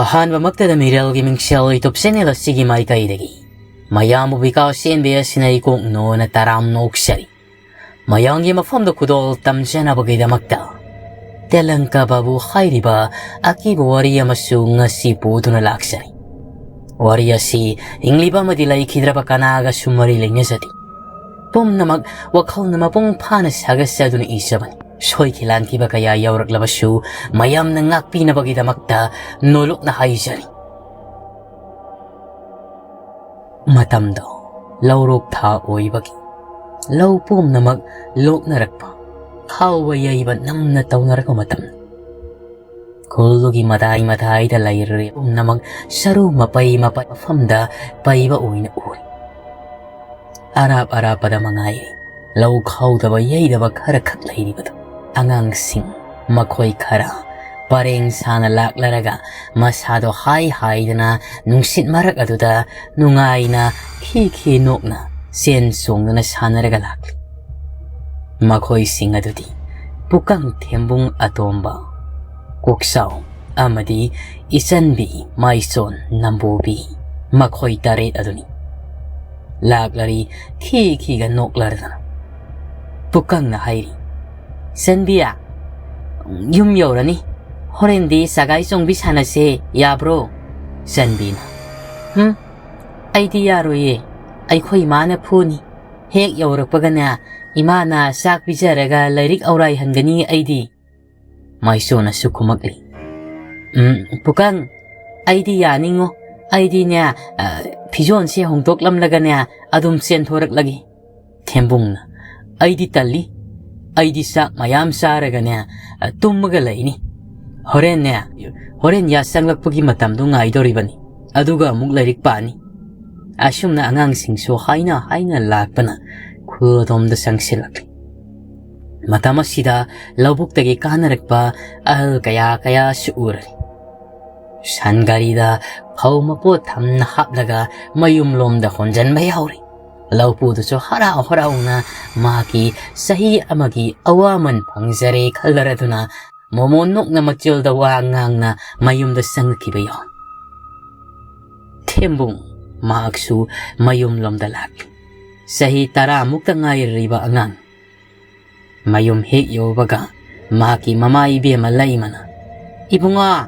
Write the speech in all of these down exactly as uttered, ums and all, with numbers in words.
ꯑꯍꯥꯟꯕꯃꯛꯇꯗ ꯃꯤꯔꯦꯜꯒꯤ ꯃꯤꯡꯁꯦꯜ YouTube channel ꯑꯁꯤꯒꯤ ꯃꯥꯏꯀꯩꯗꯒꯤ ꯃꯌꯥꯝꯕꯨ ꯕꯤꯀꯥꯁ ꯑꯦꯟ ꯕꯤ ꯑꯦꯁꯅ ꯏꯀꯣꯛ ꯅꯣꯅ ꯇꯔꯥꯝꯅ ꯑꯣꯛꯆꯔꯤ꯫ ꯃꯌꯥꯝꯒꯤ ꯃꯐꯝꯗ ꯈꯨꯗꯣꯜ ꯇꯝꯖꯅꯕꯒꯤꯗꯃꯛꯇ ꯇꯦꯂꯪꯀ ꯕꯥꯕꯨ ꯍꯥꯏꯔꯤꯕ ꯑꯀꯤꯕ ꯋꯥꯔꯤ ꯑꯃꯁꯨ ꯉꯁꯤ ꯄꯨꯗꯨꯅ ꯂꯥꯛꯆꯔꯤ꯫ ꯋꯥꯔꯤ ꯑꯁꯤ ꯍꯤꯡꯂꯤꯕ ꯑꯃꯗꯤ ꯂꯩꯈꯤꯗ꯭ꯔꯕ ꯀꯅꯥꯒꯁꯨ ꯃꯔꯤ ꯂꯩꯅꯖꯗꯦ꯫ ꯄꯨꯝꯅꯃꯛ ꯋꯥꯈꯜꯅ ꯃꯄꯨꯡ ꯐꯥꯅ ꯁꯥꯒꯠꯆꯗꯨꯅ ꯏꯖꯕꯅꯤ꯫ ꯁꯣꯏꯈꯤ ꯂꯥꯟꯈꯤꯕ ꯀꯌꯥ ꯌꯥꯎꯔꯛꯂꯕꯁꯨ ꯃꯌꯥꯝꯅ ꯉꯥꯛꯄꯤꯅꯕꯒꯤꯗꯃꯛꯇ ꯅꯣꯂꯨꯛꯅ ꯍꯥꯏꯖꯔꯤ꯫ ꯃꯇꯝꯗꯣ ꯂꯧꯔꯣꯛ ꯊꯥ ꯑꯣꯏꯕꯒꯤ ꯂꯧ ꯄꯨꯝꯅꯃꯛ ꯂꯣꯛꯅꯔꯛꯄ, ꯈꯥꯎꯕ ꯌꯩꯕ ꯅꯝꯅ ꯇꯧꯅꯔꯛꯄ ꯃꯇꯝ꯫ ꯈꯨꯜꯗꯨꯒꯤ ꯃꯇꯥꯏ ꯃꯇꯥꯏꯗ ꯂꯩꯔꯦ ꯄꯨꯝꯅꯃꯛ ꯁꯔꯨ ꯃꯄꯩ ꯃꯄꯩ ꯃꯐꯝꯗ ꯄꯩꯕ ꯑꯣꯏꯅ ꯎꯔꯤ꯫ ꯑꯔꯥꯞ ꯑꯔꯥꯞꯄꯗ ꯃꯉꯥꯏꯔꯦ ꯂꯧ ꯈꯥꯎꯗꯕ ꯌꯩꯗꯕ ꯈꯔ ꯈꯛ ꯂꯩꯔꯤꯕꯗꯨ꯫ ꯑꯉꯥꯡꯁꯤꯡ ꯃꯈꯣꯏ ꯈꯔ ꯄꯔꯦꯡ ꯁꯥꯅ ꯂꯥꯛꯂꯔꯒ ꯃꯁꯥꯗꯣ ꯍꯥꯏ ꯍꯥꯏꯗꯅ ꯅꯨꯡꯁꯤꯠ ꯃꯔꯛ ꯑꯗꯨꯗ ꯅꯨꯡꯉꯥꯏꯅ ꯈꯤ ꯈꯤ ꯅꯣꯛꯅ ꯆꯦꯟ ꯆꯣꯡꯗꯨꯅ ꯁꯥꯟꯅꯔꯒ ꯂꯥꯛꯂꯤ꯫ ꯃꯈꯣꯏꯁꯤꯡ ꯑꯗꯨꯗꯤ ꯄꯨꯀꯪ ꯊꯦꯝꯕꯨꯡ ꯑꯇꯣꯝꯕ, ꯀꯣꯛꯆꯥꯎ ꯑꯃꯗꯤ ꯏꯆꯟꯕꯤ ꯃꯥꯏꯁꯣꯟ ꯅꯝꯕꯣꯕꯤ, ꯃꯈꯣꯏ ꯇꯔꯦꯠ ꯑꯗꯨꯅꯤ꯫ ꯂꯥꯛꯂꯔꯤ ꯈꯤ ꯈꯤꯒ ꯅꯣꯛꯂꯔꯗꯅ꯫ ꯄꯨꯀꯪꯅ ꯍꯥꯏꯔꯤ, "ꯆꯟꯕꯤꯌꯥ, ꯌꯨꯝ ꯌꯧꯔꯅꯤ, ꯍꯣꯔꯦꯟꯗꯤ ꯁꯒꯥꯏ ꯆꯣꯡꯕꯤ ꯁꯥꯟꯅꯁꯦ, ꯌꯥꯕ꯭ꯔꯣ?" ꯆꯟꯕꯤꯅ, "ꯍꯨꯝ, ꯑꯩꯗꯤ ꯌꯥꯔꯣꯏꯌꯦ, ꯑꯩꯈꯣꯏ ꯏꯃꯥꯅ ꯐꯨꯅꯤ꯫ ꯍꯦꯛ ꯌꯧꯔꯛꯄꯒꯅꯦ, ꯏꯃꯥꯅ ꯆꯥꯛ ꯄꯤꯖꯔꯒ ꯂꯥꯏꯔꯤꯛ ꯑꯧꯔꯥꯏꯍꯟꯒꯅꯤ ꯑꯩꯗꯤ꯫" ꯃꯥꯏꯁꯣꯟꯅꯁꯨ ꯈꯨꯝꯃꯛꯂꯤ, "ꯎꯝ, ꯄꯨꯀꯪ, ꯑꯩꯗꯤ ꯌꯥꯅꯤꯡꯉꯣ꯫ ꯑꯩꯗꯤꯅꯦ, ꯑ, ꯐꯤꯖꯣꯜꯁꯦ ꯍꯣꯡꯗꯣꯛꯂꯝꯂꯒꯅꯦ, ꯑꯗꯨꯝ ꯆꯦꯟꯊꯣꯔꯛꯂꯒꯦ꯫" ꯊꯦꯝꯕꯨꯡꯅ, "ꯑꯩꯗꯤ ꯇꯜꯂꯤ꯫ ꯑꯩꯗꯤ ꯆꯥꯛ ꯃꯌꯥꯝ ꯆꯥꯔꯒꯅꯦ, ꯑ, ꯇꯨꯝꯃꯒ ꯂꯩꯅꯤ꯫ ꯍꯣꯔꯦꯟꯅꯦ, ꯍꯣꯔꯦꯟ ꯌꯥ ꯆꯪꯂꯛꯄꯒꯤ ꯃꯇꯝꯗꯣ ꯉꯥꯏꯗꯧꯔꯤꯕꯅꯤ꯫ ꯑꯗꯨꯒ ꯑꯃꯨꯛ ꯂꯥꯏꯔꯤꯛ ꯄꯥꯅꯤ꯫" ꯑꯁꯨꯝꯅ ꯑꯉꯥꯡꯁꯤꯡꯁꯨ ꯍꯥꯏꯅ ꯍꯥꯏꯅ ꯂꯥꯛꯄꯅ ꯈꯨꯜ ꯑꯗꯣꯝꯗ ꯆꯪꯁꯤꯜꯂꯛꯂꯤ꯫ ꯃꯇꯝ ꯑꯁꯤꯗ ꯂꯧꯕꯨꯛꯇꯒꯤ ꯀꯥꯅꯔꯛꯄ ꯑꯍꯜ ꯀꯌꯥ ꯀꯌꯥꯁꯨ ꯎꯔꯔꯤ꯫ ꯁꯟ ꯒꯥꯔꯤꯗ ꯐꯧ ꯃꯄꯣꯠ ꯊꯝꯅ ꯍꯥꯞꯂꯒ ꯃꯌꯨꯝꯂꯣꯝꯗ ꯍꯣꯟꯖꯟꯕ ꯌꯥꯎꯔꯤ꯫ ꯂꯧꯄꯨꯗꯨꯁꯨ ꯍꯔꯥꯎ ꯍꯔꯥꯎꯅ ꯃꯍꯥꯛꯀꯤ ꯆꯍꯤ ꯑꯃꯒꯤ ꯑꯋꯥꯃꯟ ꯐꯪꯖꯔꯦ ꯈꯜꯂꯔꯗꯨꯅ ꯃꯣꯃꯣꯟ ꯅꯣꯛꯅ ꯃꯆꯤꯜꯗ ꯋꯥ ꯉꯥꯡꯅ ꯃꯌꯨꯝꯗ ꯆꯪꯂꯛꯈꯤꯕ ꯌꯥꯎꯏ꯫ ꯊꯦꯝꯕꯨꯡ ꯃꯍꯥꯛꯁꯨ ꯃꯌꯨꯝꯂꯣꯝꯗ ꯂꯥꯛꯂꯤ꯫ ꯆꯍꯤ ꯇꯔꯥꯃꯨꯛꯇ ꯉꯥꯏꯔꯤꯕ ꯑꯉꯥꯡ꯫ ꯃꯌꯨꯝ ꯍꯦꯛ ꯌꯧꯕꯒ ꯃꯍꯥꯛꯀꯤ ꯃꯃꯥ ꯏꯕꯦꯝꯃ ꯂꯩꯃꯅ, "ꯏꯕꯨꯡꯉꯣ,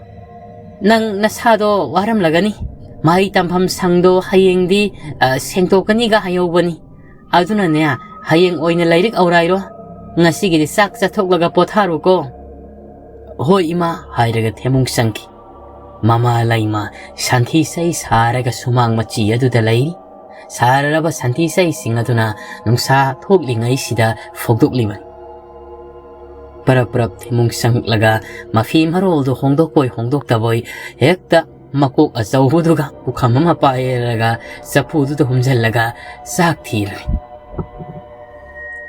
ꯅꯪ ꯅꯁꯥꯗꯣ ꯋꯥꯔꯝꯂꯒꯅꯤ꯫ ꯃꯍꯩ ꯇꯝꯐꯝ ꯁꯪꯗꯣ ꯍꯌꯦꯡꯗꯤ, ꯑ, ꯁꯦꯡꯗꯣꯛꯀꯅꯤꯒ ꯍꯥꯏꯍꯧꯕꯅꯤ꯫ ꯑꯗꯨꯅꯅꯦ, ꯍꯌꯦꯡ ꯑꯣꯏꯅ ꯂꯥꯏꯔꯤꯛ ꯑꯧꯔꯥꯏꯔꯣ꯫ ꯉꯁꯤꯒꯤꯗꯤ ꯆꯥꯛ ꯆꯥꯊꯣꯛꯂꯒ ꯄꯣꯊꯥꯔꯣꯀꯣ꯫" "ꯍꯣꯏ ꯏꯃꯥ" ꯍꯥꯏꯔꯒ ꯊꯦꯝꯃꯨꯡ ꯆꯪꯈꯤ꯫ ꯃꯃꯥ ꯂꯩꯃ ꯁꯟꯊꯤ ꯆꯩ ꯁꯥꯔꯒ ꯁꯨꯃꯥꯡ ꯃꯆꯤ ꯑꯗꯨꯗ ꯂꯩꯔꯤ꯫ ꯁꯥꯔꯔꯕ ꯁꯟꯊꯤ ꯆꯩꯁꯤꯡ ꯑꯗꯨꯅ ꯅꯨꯡꯁꯥ ꯊꯣꯛꯂꯤꯉꯩꯁꯤꯗ ꯐꯧꯗꯣꯛꯂꯤꯕꯅꯤ꯫ ꯄꯔꯞ ꯄꯔꯞ ꯊꯦꯝꯃꯨꯡ ꯆꯪꯂꯛꯂꯒ ꯃꯐꯤ ꯃꯔꯣꯜꯗꯨ ꯍꯣꯡꯗꯣꯛꯄꯣꯏ ꯍꯣꯡꯗꯣꯛꯇꯕꯣꯏ ꯍꯦꯛꯇ ꯃꯀꯣꯛ ꯑꯆꯧꯕꯗꯨꯒ ꯄꯨꯈꯝ ꯑꯃ ꯄꯥꯏꯔꯒ ꯆꯐꯨꯗꯨꯗ ꯍꯨꯝꯖꯤꯜꯂꯒ ꯆꯥꯛ ꯊꯤꯔꯦ꯫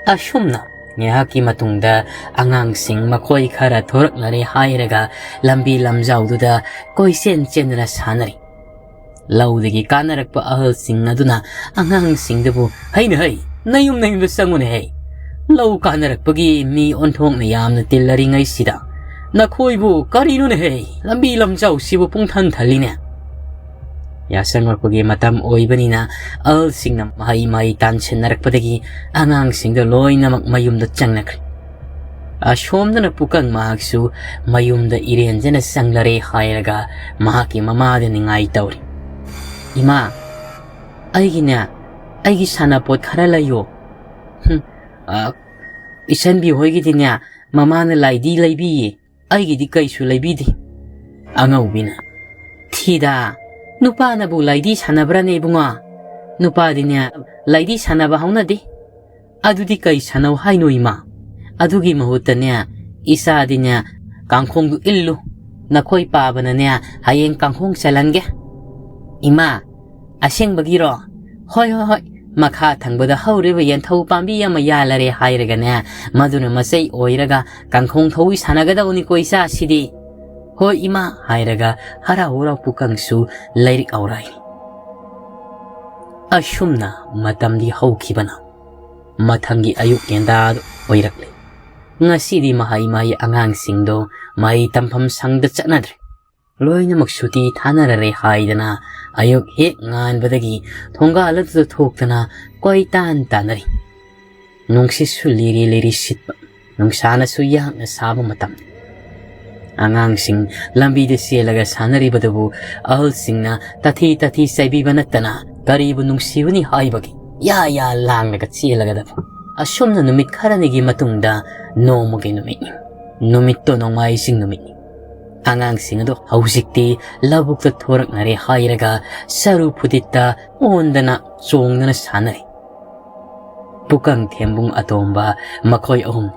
ꯑꯁꯨꯝꯅ ꯉꯥꯏꯍꯥꯛꯀꯤ ꯃꯇꯨꯡꯗ ꯑꯉꯥꯡꯁꯤꯡ ꯃꯈꯣꯏ ꯈꯔ ꯊꯣꯔꯛꯂꯔꯦ ꯍꯥꯏꯔꯒ ꯂꯝꯕꯤ ꯂꯝꯖꯥꯎꯗꯨꯗ ꯀꯣꯏꯆꯦꯟ ꯆꯦꯟꯗꯨꯅ ꯁꯥꯟꯅꯔꯤ꯫ ꯂꯧꯗꯒꯤ ꯀꯥꯟꯅꯔꯛꯄ ꯑꯍꯜꯁꯤꯡ ꯑꯗꯨꯅ ꯑꯉꯥꯡꯁꯤꯡꯗꯨꯕꯨ, "ꯍꯩꯅ ꯍꯩ, ꯅꯌꯨꯝ ꯅꯌꯨꯝꯗ ꯆꯪꯉꯨꯅꯦ ꯍꯩ꯫ ꯂꯧ ꯀꯥꯟꯅꯔꯛꯄꯒꯤ ꯃꯤ ꯑꯣꯟꯊꯣꯛꯅ ꯌꯥꯝꯅ ꯇꯤꯜꯂꯔꯤꯉꯩꯁꯤꯗ ꯅꯈꯣꯏꯕꯨ ꯀꯔꯤꯅꯣꯅꯦ ꯍꯩ, ꯂꯝꯕꯤ ꯂꯝꯖꯥꯎꯁꯤꯕꯨ ꯄꯨꯡꯊꯟ ꯊꯜꯂꯤꯅꯦ꯫" ꯌꯥꯆꯪꯉꯛꯄꯒꯤ ꯃꯇꯝ ꯑꯣꯏꯕꯅꯤꯅ ꯑꯍꯜꯁꯤꯡꯅ ꯃꯍꯩ ꯃꯍꯩ ꯇꯥꯟꯁꯤꯟꯅꯔꯛꯄꯗꯒꯤ ꯑꯉꯥꯡꯁꯤꯡꯗ ꯂꯣꯏꯅꯃꯛ ꯃꯌꯨꯝꯗ ꯆꯪꯅꯈ꯭ꯔꯦ꯫ ꯑꯁꯣꯝꯗꯅ ꯄꯨꯀꯪ ꯃꯍꯥꯛꯁꯨ ꯃꯌꯨꯝꯗ ꯏꯔꯦꯟꯖꯅ ꯆꯪꯂꯔꯦ ꯍꯥꯏꯔꯒ ꯃꯍꯥꯛꯀꯤ ꯃꯃꯥꯗ ꯅꯤꯡꯉꯥꯏ ꯇꯧꯔꯤ꯫ "ꯏꯃꯥ, ꯑꯩꯒꯤꯅꯦ, ꯑꯩꯒꯤ ꯁꯥꯟꯅꯄꯣꯠ ꯈꯔ ꯂꯩꯌꯣ꯫" "ꯍꯨꯝ, ꯑ, ꯏꯆꯟꯕꯤ ꯍꯣꯏꯒꯤꯗꯤꯅꯦ, ꯃꯃꯥꯅ ꯂꯥꯏꯗꯤ ꯂꯩꯕꯤꯌꯦ, ꯑꯩꯒꯤꯗꯤ ꯀꯩꯁꯨ ꯂꯩꯕꯤꯗꯦ꯫" ꯑꯉꯧꯕꯤꯅ, "ꯊꯤꯗ, ꯅꯨꯄꯥꯅꯕꯨ ꯂꯥꯏꯗꯤ ꯁꯥꯟꯅꯕ꯭ꯔꯥꯅꯦ ꯏꯕꯨꯡꯉꯣ? ꯅꯨꯄꯥꯗꯤꯅꯦ, ꯂꯥꯏꯗꯤ ꯁꯥꯟꯅꯕ ꯍꯧꯅꯗꯦ꯫" "ꯑꯗꯨꯗꯤ ꯀꯩ ꯁꯥꯟꯅꯧ ꯍꯥꯏꯅꯣ ꯏꯃꯥ? ꯑꯗꯨꯒꯤ ꯃꯍꯨꯠꯇꯅꯦ, ꯏꯆꯥꯗꯤꯅꯦ, ꯀꯥꯡꯈꯣꯡꯗꯨ ꯏꯜꯂꯨ꯫ ꯅꯈꯣꯏ ꯄꯥꯕꯅꯅꯦ, ꯍꯌꯦꯡ ꯀꯥꯡꯈꯣꯡ ꯆꯜꯍꯟꯒꯦ꯫" "ꯏꯃꯥ, ꯑꯁꯦꯡꯕꯒꯤꯔꯣ?" "ꯍꯣꯏ, ꯍꯣꯏ, ꯍꯣꯏ꯫ ꯃꯈꯥ ꯊꯪꯕꯗ ꯍꯧꯔꯤꯕ ꯌꯦꯟꯊꯧ ꯄꯥꯝꯕꯤ ꯑꯃ ꯌꯥꯜꯂꯔꯦ ꯍꯥꯏꯔꯒꯅꯦ, ꯃꯗꯨꯅ ꯃꯆꯩ ꯑꯣꯏꯔꯒ ꯀꯥꯡꯈꯣꯡ ꯊꯧꯏ ꯁꯥꯟꯅꯒꯗꯧꯅꯤꯀꯣ ꯏꯆꯥꯁꯤꯗꯤ꯫" "ꯍꯣꯏ ꯏꯃꯥ" ꯍꯥꯏꯔꯒ ꯍꯔꯥꯎ ꯍꯔꯥꯎ ꯄꯨꯀꯪꯁꯨ ꯂꯥꯏꯔꯤꯛ ꯑꯧꯔꯥꯏ꯫ ꯑꯁꯨꯝꯅ ꯃꯇꯝꯗꯤ ꯍꯧꯈꯤꯕꯅ ꯃꯊꯪꯒꯤ ꯑꯌꯨꯛ ꯉꯟꯇꯥꯗ ꯑꯣꯏꯔꯛꯂꯦ꯫ ꯉꯁꯤꯗꯤ ꯃꯍꯩ ꯃꯍꯩ ꯑꯉꯥꯡꯁꯤꯡꯗꯣ ꯃꯍꯩ ꯇꯝꯐꯝ ꯁꯪꯗ ꯆꯠꯅꯗ꯭ꯔꯦ꯫ ꯂꯣꯏꯅꯃꯛ ꯁꯨꯇꯤ ꯊꯥꯅꯔꯔꯦ ꯍꯥꯏꯗꯅ ꯑꯌꯨꯛ ꯍꯦꯛ ꯉꯥꯟꯕꯗꯒꯤ ꯊꯣꯡꯒꯥꯜ ꯑꯗꯨꯗ ꯊꯣꯛꯇꯅ ꯀꯣꯏꯇꯥꯟ ꯇꯥꯟꯅꯔꯤ꯫ ꯅꯨꯡꯁꯤꯠꯁꯨ ꯂꯤꯔꯤ ꯂꯤꯔꯤ ꯁꯤꯠꯄ, ꯅꯨꯡꯁꯥꯅꯁꯨ ꯌꯥꯛꯅ ꯁꯥꯕ ꯃꯇꯝ꯫ ꯑꯉꯥꯡꯁꯤꯡ ꯂꯝꯕꯤꯗ ꯆꯦꯜꯂꯒ ꯁꯥꯟꯅꯔꯤꯕꯗꯨꯕꯨ ꯑꯍꯜꯁꯤꯡꯅ ꯇꯥꯊꯤ ꯇꯥꯊꯤ ꯆꯩꯕꯤꯕ ꯅꯠꯇꯅ ꯀꯔꯤꯕꯨ ꯅꯨꯡꯁꯤꯕꯅꯤ ꯍꯥꯏꯕꯒꯤ ꯌꯥ ꯌꯥ ꯂꯥꯡꯂꯒ ꯆꯦꯜꯂꯒꯗꯕ꯫ ꯑꯁꯨꯝꯅ ꯅꯨꯃꯤꯠ ꯈꯔꯅꯤꯒꯤ ꯃꯇꯨꯡꯗ ꯅꯣꯡꯃꯒꯤ ꯅꯨꯃꯤꯠꯅꯤ꯫ ꯅꯨꯃꯤꯠꯇꯣ ꯅꯣꯡꯃꯥꯏꯖꯤꯡ ꯅꯨꯃꯤꯠꯅꯤ꯫ ꯑꯉꯥꯡꯁꯤꯡ ꯑꯗꯨ ꯍꯧꯖꯤꯛꯇꯤ ꯂꯧꯕꯨꯛꯇ ꯊꯣꯔꯛꯅꯔꯦ ꯍꯥꯏꯔꯒ ꯆꯔꯨ ꯐꯨꯗꯤꯠꯇ ꯑꯣꯟꯗꯅ ꯆꯣꯡꯗꯅ ꯁꯥꯟꯅꯔꯤ꯫ ꯄꯨꯀꯪ ꯊꯦꯝꯕꯨꯡ ꯑꯇꯣꯝꯕ ꯃꯈꯣꯏ ꯑꯍꯨꯝ꯫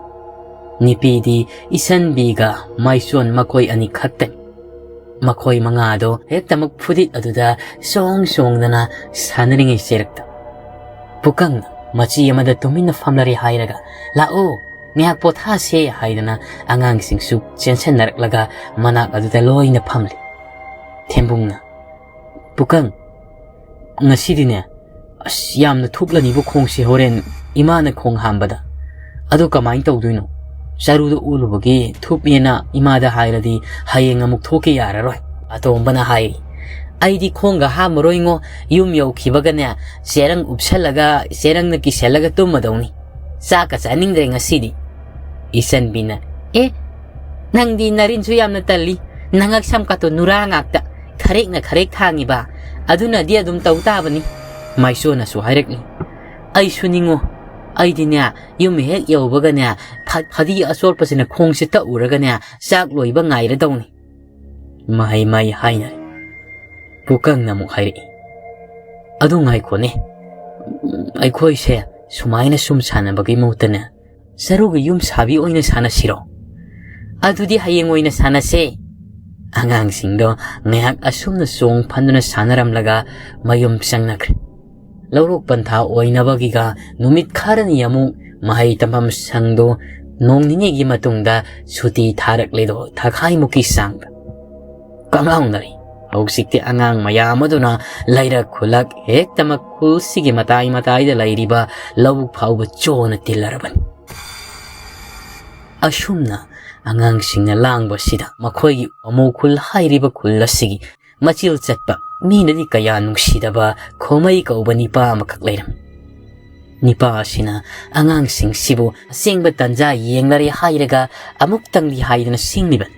ꯅꯨꯄꯤꯗꯤ ꯏꯁꯟꯕꯤꯒ ꯃꯥꯏꯁꯣꯟ ꯃꯈꯣꯏ ꯑꯅꯤ ꯈꯛꯇꯅꯤ꯫ ꯃꯈꯣꯏ ꯃꯉꯥꯗꯣ ꯍꯦꯛꯇꯃꯛ ꯐꯨꯗꯤꯠ ꯑꯗꯨꯗ ꯁꯣꯡ ꯁꯣꯡꯗꯅ ꯁꯥꯟꯅꯔꯤꯉꯩ ꯆꯦꯔꯛꯇ ꯄꯨꯀꯪꯅ ꯃꯆꯤ ꯑꯃꯗ ꯇꯨꯃꯤꯟꯅ ꯐꯝꯂꯔꯦ ꯍꯥꯏꯔꯒ, "ꯂꯥꯛꯑꯣ, ꯉꯥꯏꯍꯥꯛ ꯄꯣꯊꯥꯁꯦ" ꯍꯥꯏꯗꯅ ꯑꯉꯥꯡꯁꯤꯡꯁꯨ ꯆꯦꯟꯁꯟꯅꯔꯛꯂꯒ ꯃꯅꯥꯛ ꯑꯗꯨꯗ ꯂꯣꯏꯅ ꯐꯝꯂꯤ꯫ ꯊꯦꯝꯕꯨꯡꯅ, "ꯄꯨꯀꯪ, ꯉꯁꯤꯗꯤꯅꯦ, ꯑꯁ, ꯌꯥꯝꯅ ꯊꯨꯞꯂꯅꯤꯕꯨ ꯈꯣꯡꯁꯦ ꯍꯣꯔꯦꯟ ꯏꯃꯥꯅ ꯈꯣꯡ ꯍꯥꯝꯕꯗ꯫ ꯑꯗꯨ ꯀꯃꯥꯏꯅ ꯇꯧꯗꯣꯏꯅꯣ? ꯆꯔꯨꯗ ꯑꯣꯜꯂꯨꯕꯒꯤ ꯊꯨꯞꯄꯦꯅ ꯏꯃꯥꯗ ꯍꯥꯏꯔꯗꯤ ꯍꯌꯦꯡ ꯑꯃꯨꯛ ꯊꯣꯛꯀꯦ ꯌꯥꯔꯔꯣꯏ꯫" ꯑꯇꯣꯝꯕꯅ ꯍꯥꯏꯔꯤ, "ꯑꯩꯗꯤ ꯈꯣꯡꯒ ꯍꯥꯝꯃꯔꯣꯏꯉꯣ, ꯌꯨꯝ ꯌꯧꯈꯤꯕꯒꯅꯦ ꯆꯦꯔꯪ ꯎꯞꯁꯜꯂꯒ ꯆꯦꯔꯪꯅ ꯀꯤꯁꯜꯂꯒ ꯇꯨꯝꯃꯗꯧꯅꯤ꯫ ꯆꯥꯛꯀ ꯆꯥꯅꯤꯡꯗ꯭ꯔꯦ ꯉꯁꯤꯗꯤ꯫" ꯏꯆꯟꯕꯤꯅ, "ꯑꯦ, ꯅꯪꯗꯤ ꯅꯔꯤꯟꯁꯨ ꯌꯥꯝꯅ ꯇꯜꯂꯤ, ꯅꯉꯛ ꯁꯝꯀꯥꯇꯣ ꯅꯨꯔꯥ ꯉꯥꯛꯇ, ꯈꯔꯦꯛꯅ ꯈꯔꯦꯛ ꯊꯥꯡꯉꯤꯕ, ꯑꯗꯨꯅꯗꯤ ꯑꯗꯨꯝ ꯇꯧ ꯇꯥꯕꯅꯤ꯫" ꯃꯥꯏꯁꯣꯟꯅꯁꯨ ꯍꯥꯏꯔꯛꯂꯤ, "ꯑꯩꯁꯨ ꯅꯤꯡꯉꯣ, ꯑꯩꯗꯤꯅꯦ ꯌꯨꯝ ꯍꯦꯛ ꯌꯧꯕꯒꯅꯦ ꯐ-, ꯐꯗꯤ ꯑꯆꯣꯠꯄꯁꯤꯅ ꯈꯣꯡꯁꯦ ꯇꯛꯎꯔꯒꯅꯦ ꯆꯥꯛ ꯂꯣꯏꯕ ꯉꯥꯏꯔꯗꯧꯅꯤ꯫" ꯃꯍꯩ ꯃꯍꯩ ꯍꯥꯏꯅꯔꯦ꯫ ꯄꯨꯀꯪꯅ ꯑꯃꯨꯛ ꯍꯥꯏꯔꯛꯏ, "ꯑꯗꯨ ꯉꯥꯏꯈꯣꯅꯦ, ꯑꯩꯈꯣꯏꯁꯦ ꯁꯨꯃꯥꯏꯅ ꯁꯨꯝ ꯁꯥꯟꯅꯕꯒꯤ ꯃꯍꯨꯠꯇꯅꯦ ꯆꯔꯨꯒꯤ ꯌꯨꯝ ꯁꯥꯕꯤ ꯑꯣꯏꯅ ꯁꯥꯟꯅꯁꯤꯔꯣ?" "ꯑꯗꯨꯗꯤ ꯍꯌꯦꯡ ꯑꯣꯏꯅ ꯁꯥꯟꯅꯁꯦ꯫" ꯑꯉꯥꯡꯁꯤꯡꯗꯣ ꯉꯥꯏꯍꯥꯛ ꯑꯁꯨꯝꯅ ꯆꯣꯡ ꯐꯟꯗꯨꯅ ꯁꯥꯟꯅꯔꯝꯂꯒ ꯃꯌꯨꯝ ꯆꯪꯅꯈ꯭ꯔꯦ꯫ ꯂꯧꯔꯣꯛ ꯄꯟꯊꯥ ꯑꯣꯏꯅꯕꯒꯤꯒ ꯅꯨꯃꯤꯠ ꯈꯔꯅꯤ ꯑꯃꯨꯛ ꯃꯍꯩ ꯇꯝꯐꯝ ꯁꯪꯗꯨ ꯅꯣꯡ ꯅꯤꯅꯤꯒꯤ ꯃꯇꯨꯡꯗ ꯁꯨꯇꯤ ꯊꯥꯔꯛꯂꯦꯗꯣ ꯊꯥꯈꯥꯏꯃꯨꯛꯀꯤ ꯆꯥꯡꯗ꯫ ꯀꯪꯉꯥꯎꯅꯔꯤ꯫ ꯍꯧꯖꯤꯛꯇꯤ ꯑꯉꯥꯡ ꯃꯌꯥꯝ ꯑꯗꯨꯅ ꯂꯩꯔꯛ ꯈꯨꯜꯂꯛ ꯍꯦꯛꯇꯃꯛ ꯈꯨꯜꯁꯤꯒꯤ ꯃꯇꯥꯏ ꯃꯇꯥꯏꯗ ꯂꯩꯔꯤꯕ ꯂꯧꯕꯨꯛ ꯐꯥꯎꯕ ꯆꯣꯅ ꯇꯤꯜꯂꯔꯕꯅꯤ꯫ ꯑꯁꯨꯝꯅ ꯑꯉꯥꯡꯁꯤꯡꯅ ꯂꯥꯡꯕꯁꯤꯗ ꯃꯈꯣꯏꯒꯤ ꯑꯃꯨ ꯈꯨꯜ ꯍꯥꯏꯔꯤꯕ ꯈꯨꯜ ꯑꯁꯤꯒꯤ ꯃꯆꯤꯜ ꯆꯠꯄ, ꯃꯤꯅꯗꯤ ꯀꯌꯥ ꯅꯨꯡꯁꯤꯗꯕ ꯈꯣꯃꯩ ꯀꯧꯕ ꯅꯤꯄꯥ ꯑꯃꯈꯛ ꯂꯩꯔꯝꯃꯤ꯫ ꯅꯤꯄꯥ ꯑꯁꯤꯅ ꯑꯉꯥꯡꯁꯤꯡꯁꯤꯕꯨ ꯑꯁꯦꯡꯕ ꯇꯟꯖꯥ ꯌꯦꯡꯂꯔꯦ ꯍꯥꯏꯔꯒ ꯑꯃꯨꯛꯇꯪꯗꯤ ꯍꯥꯏꯗꯅ ꯁꯤꯡꯂꯤꯕꯅꯤ꯫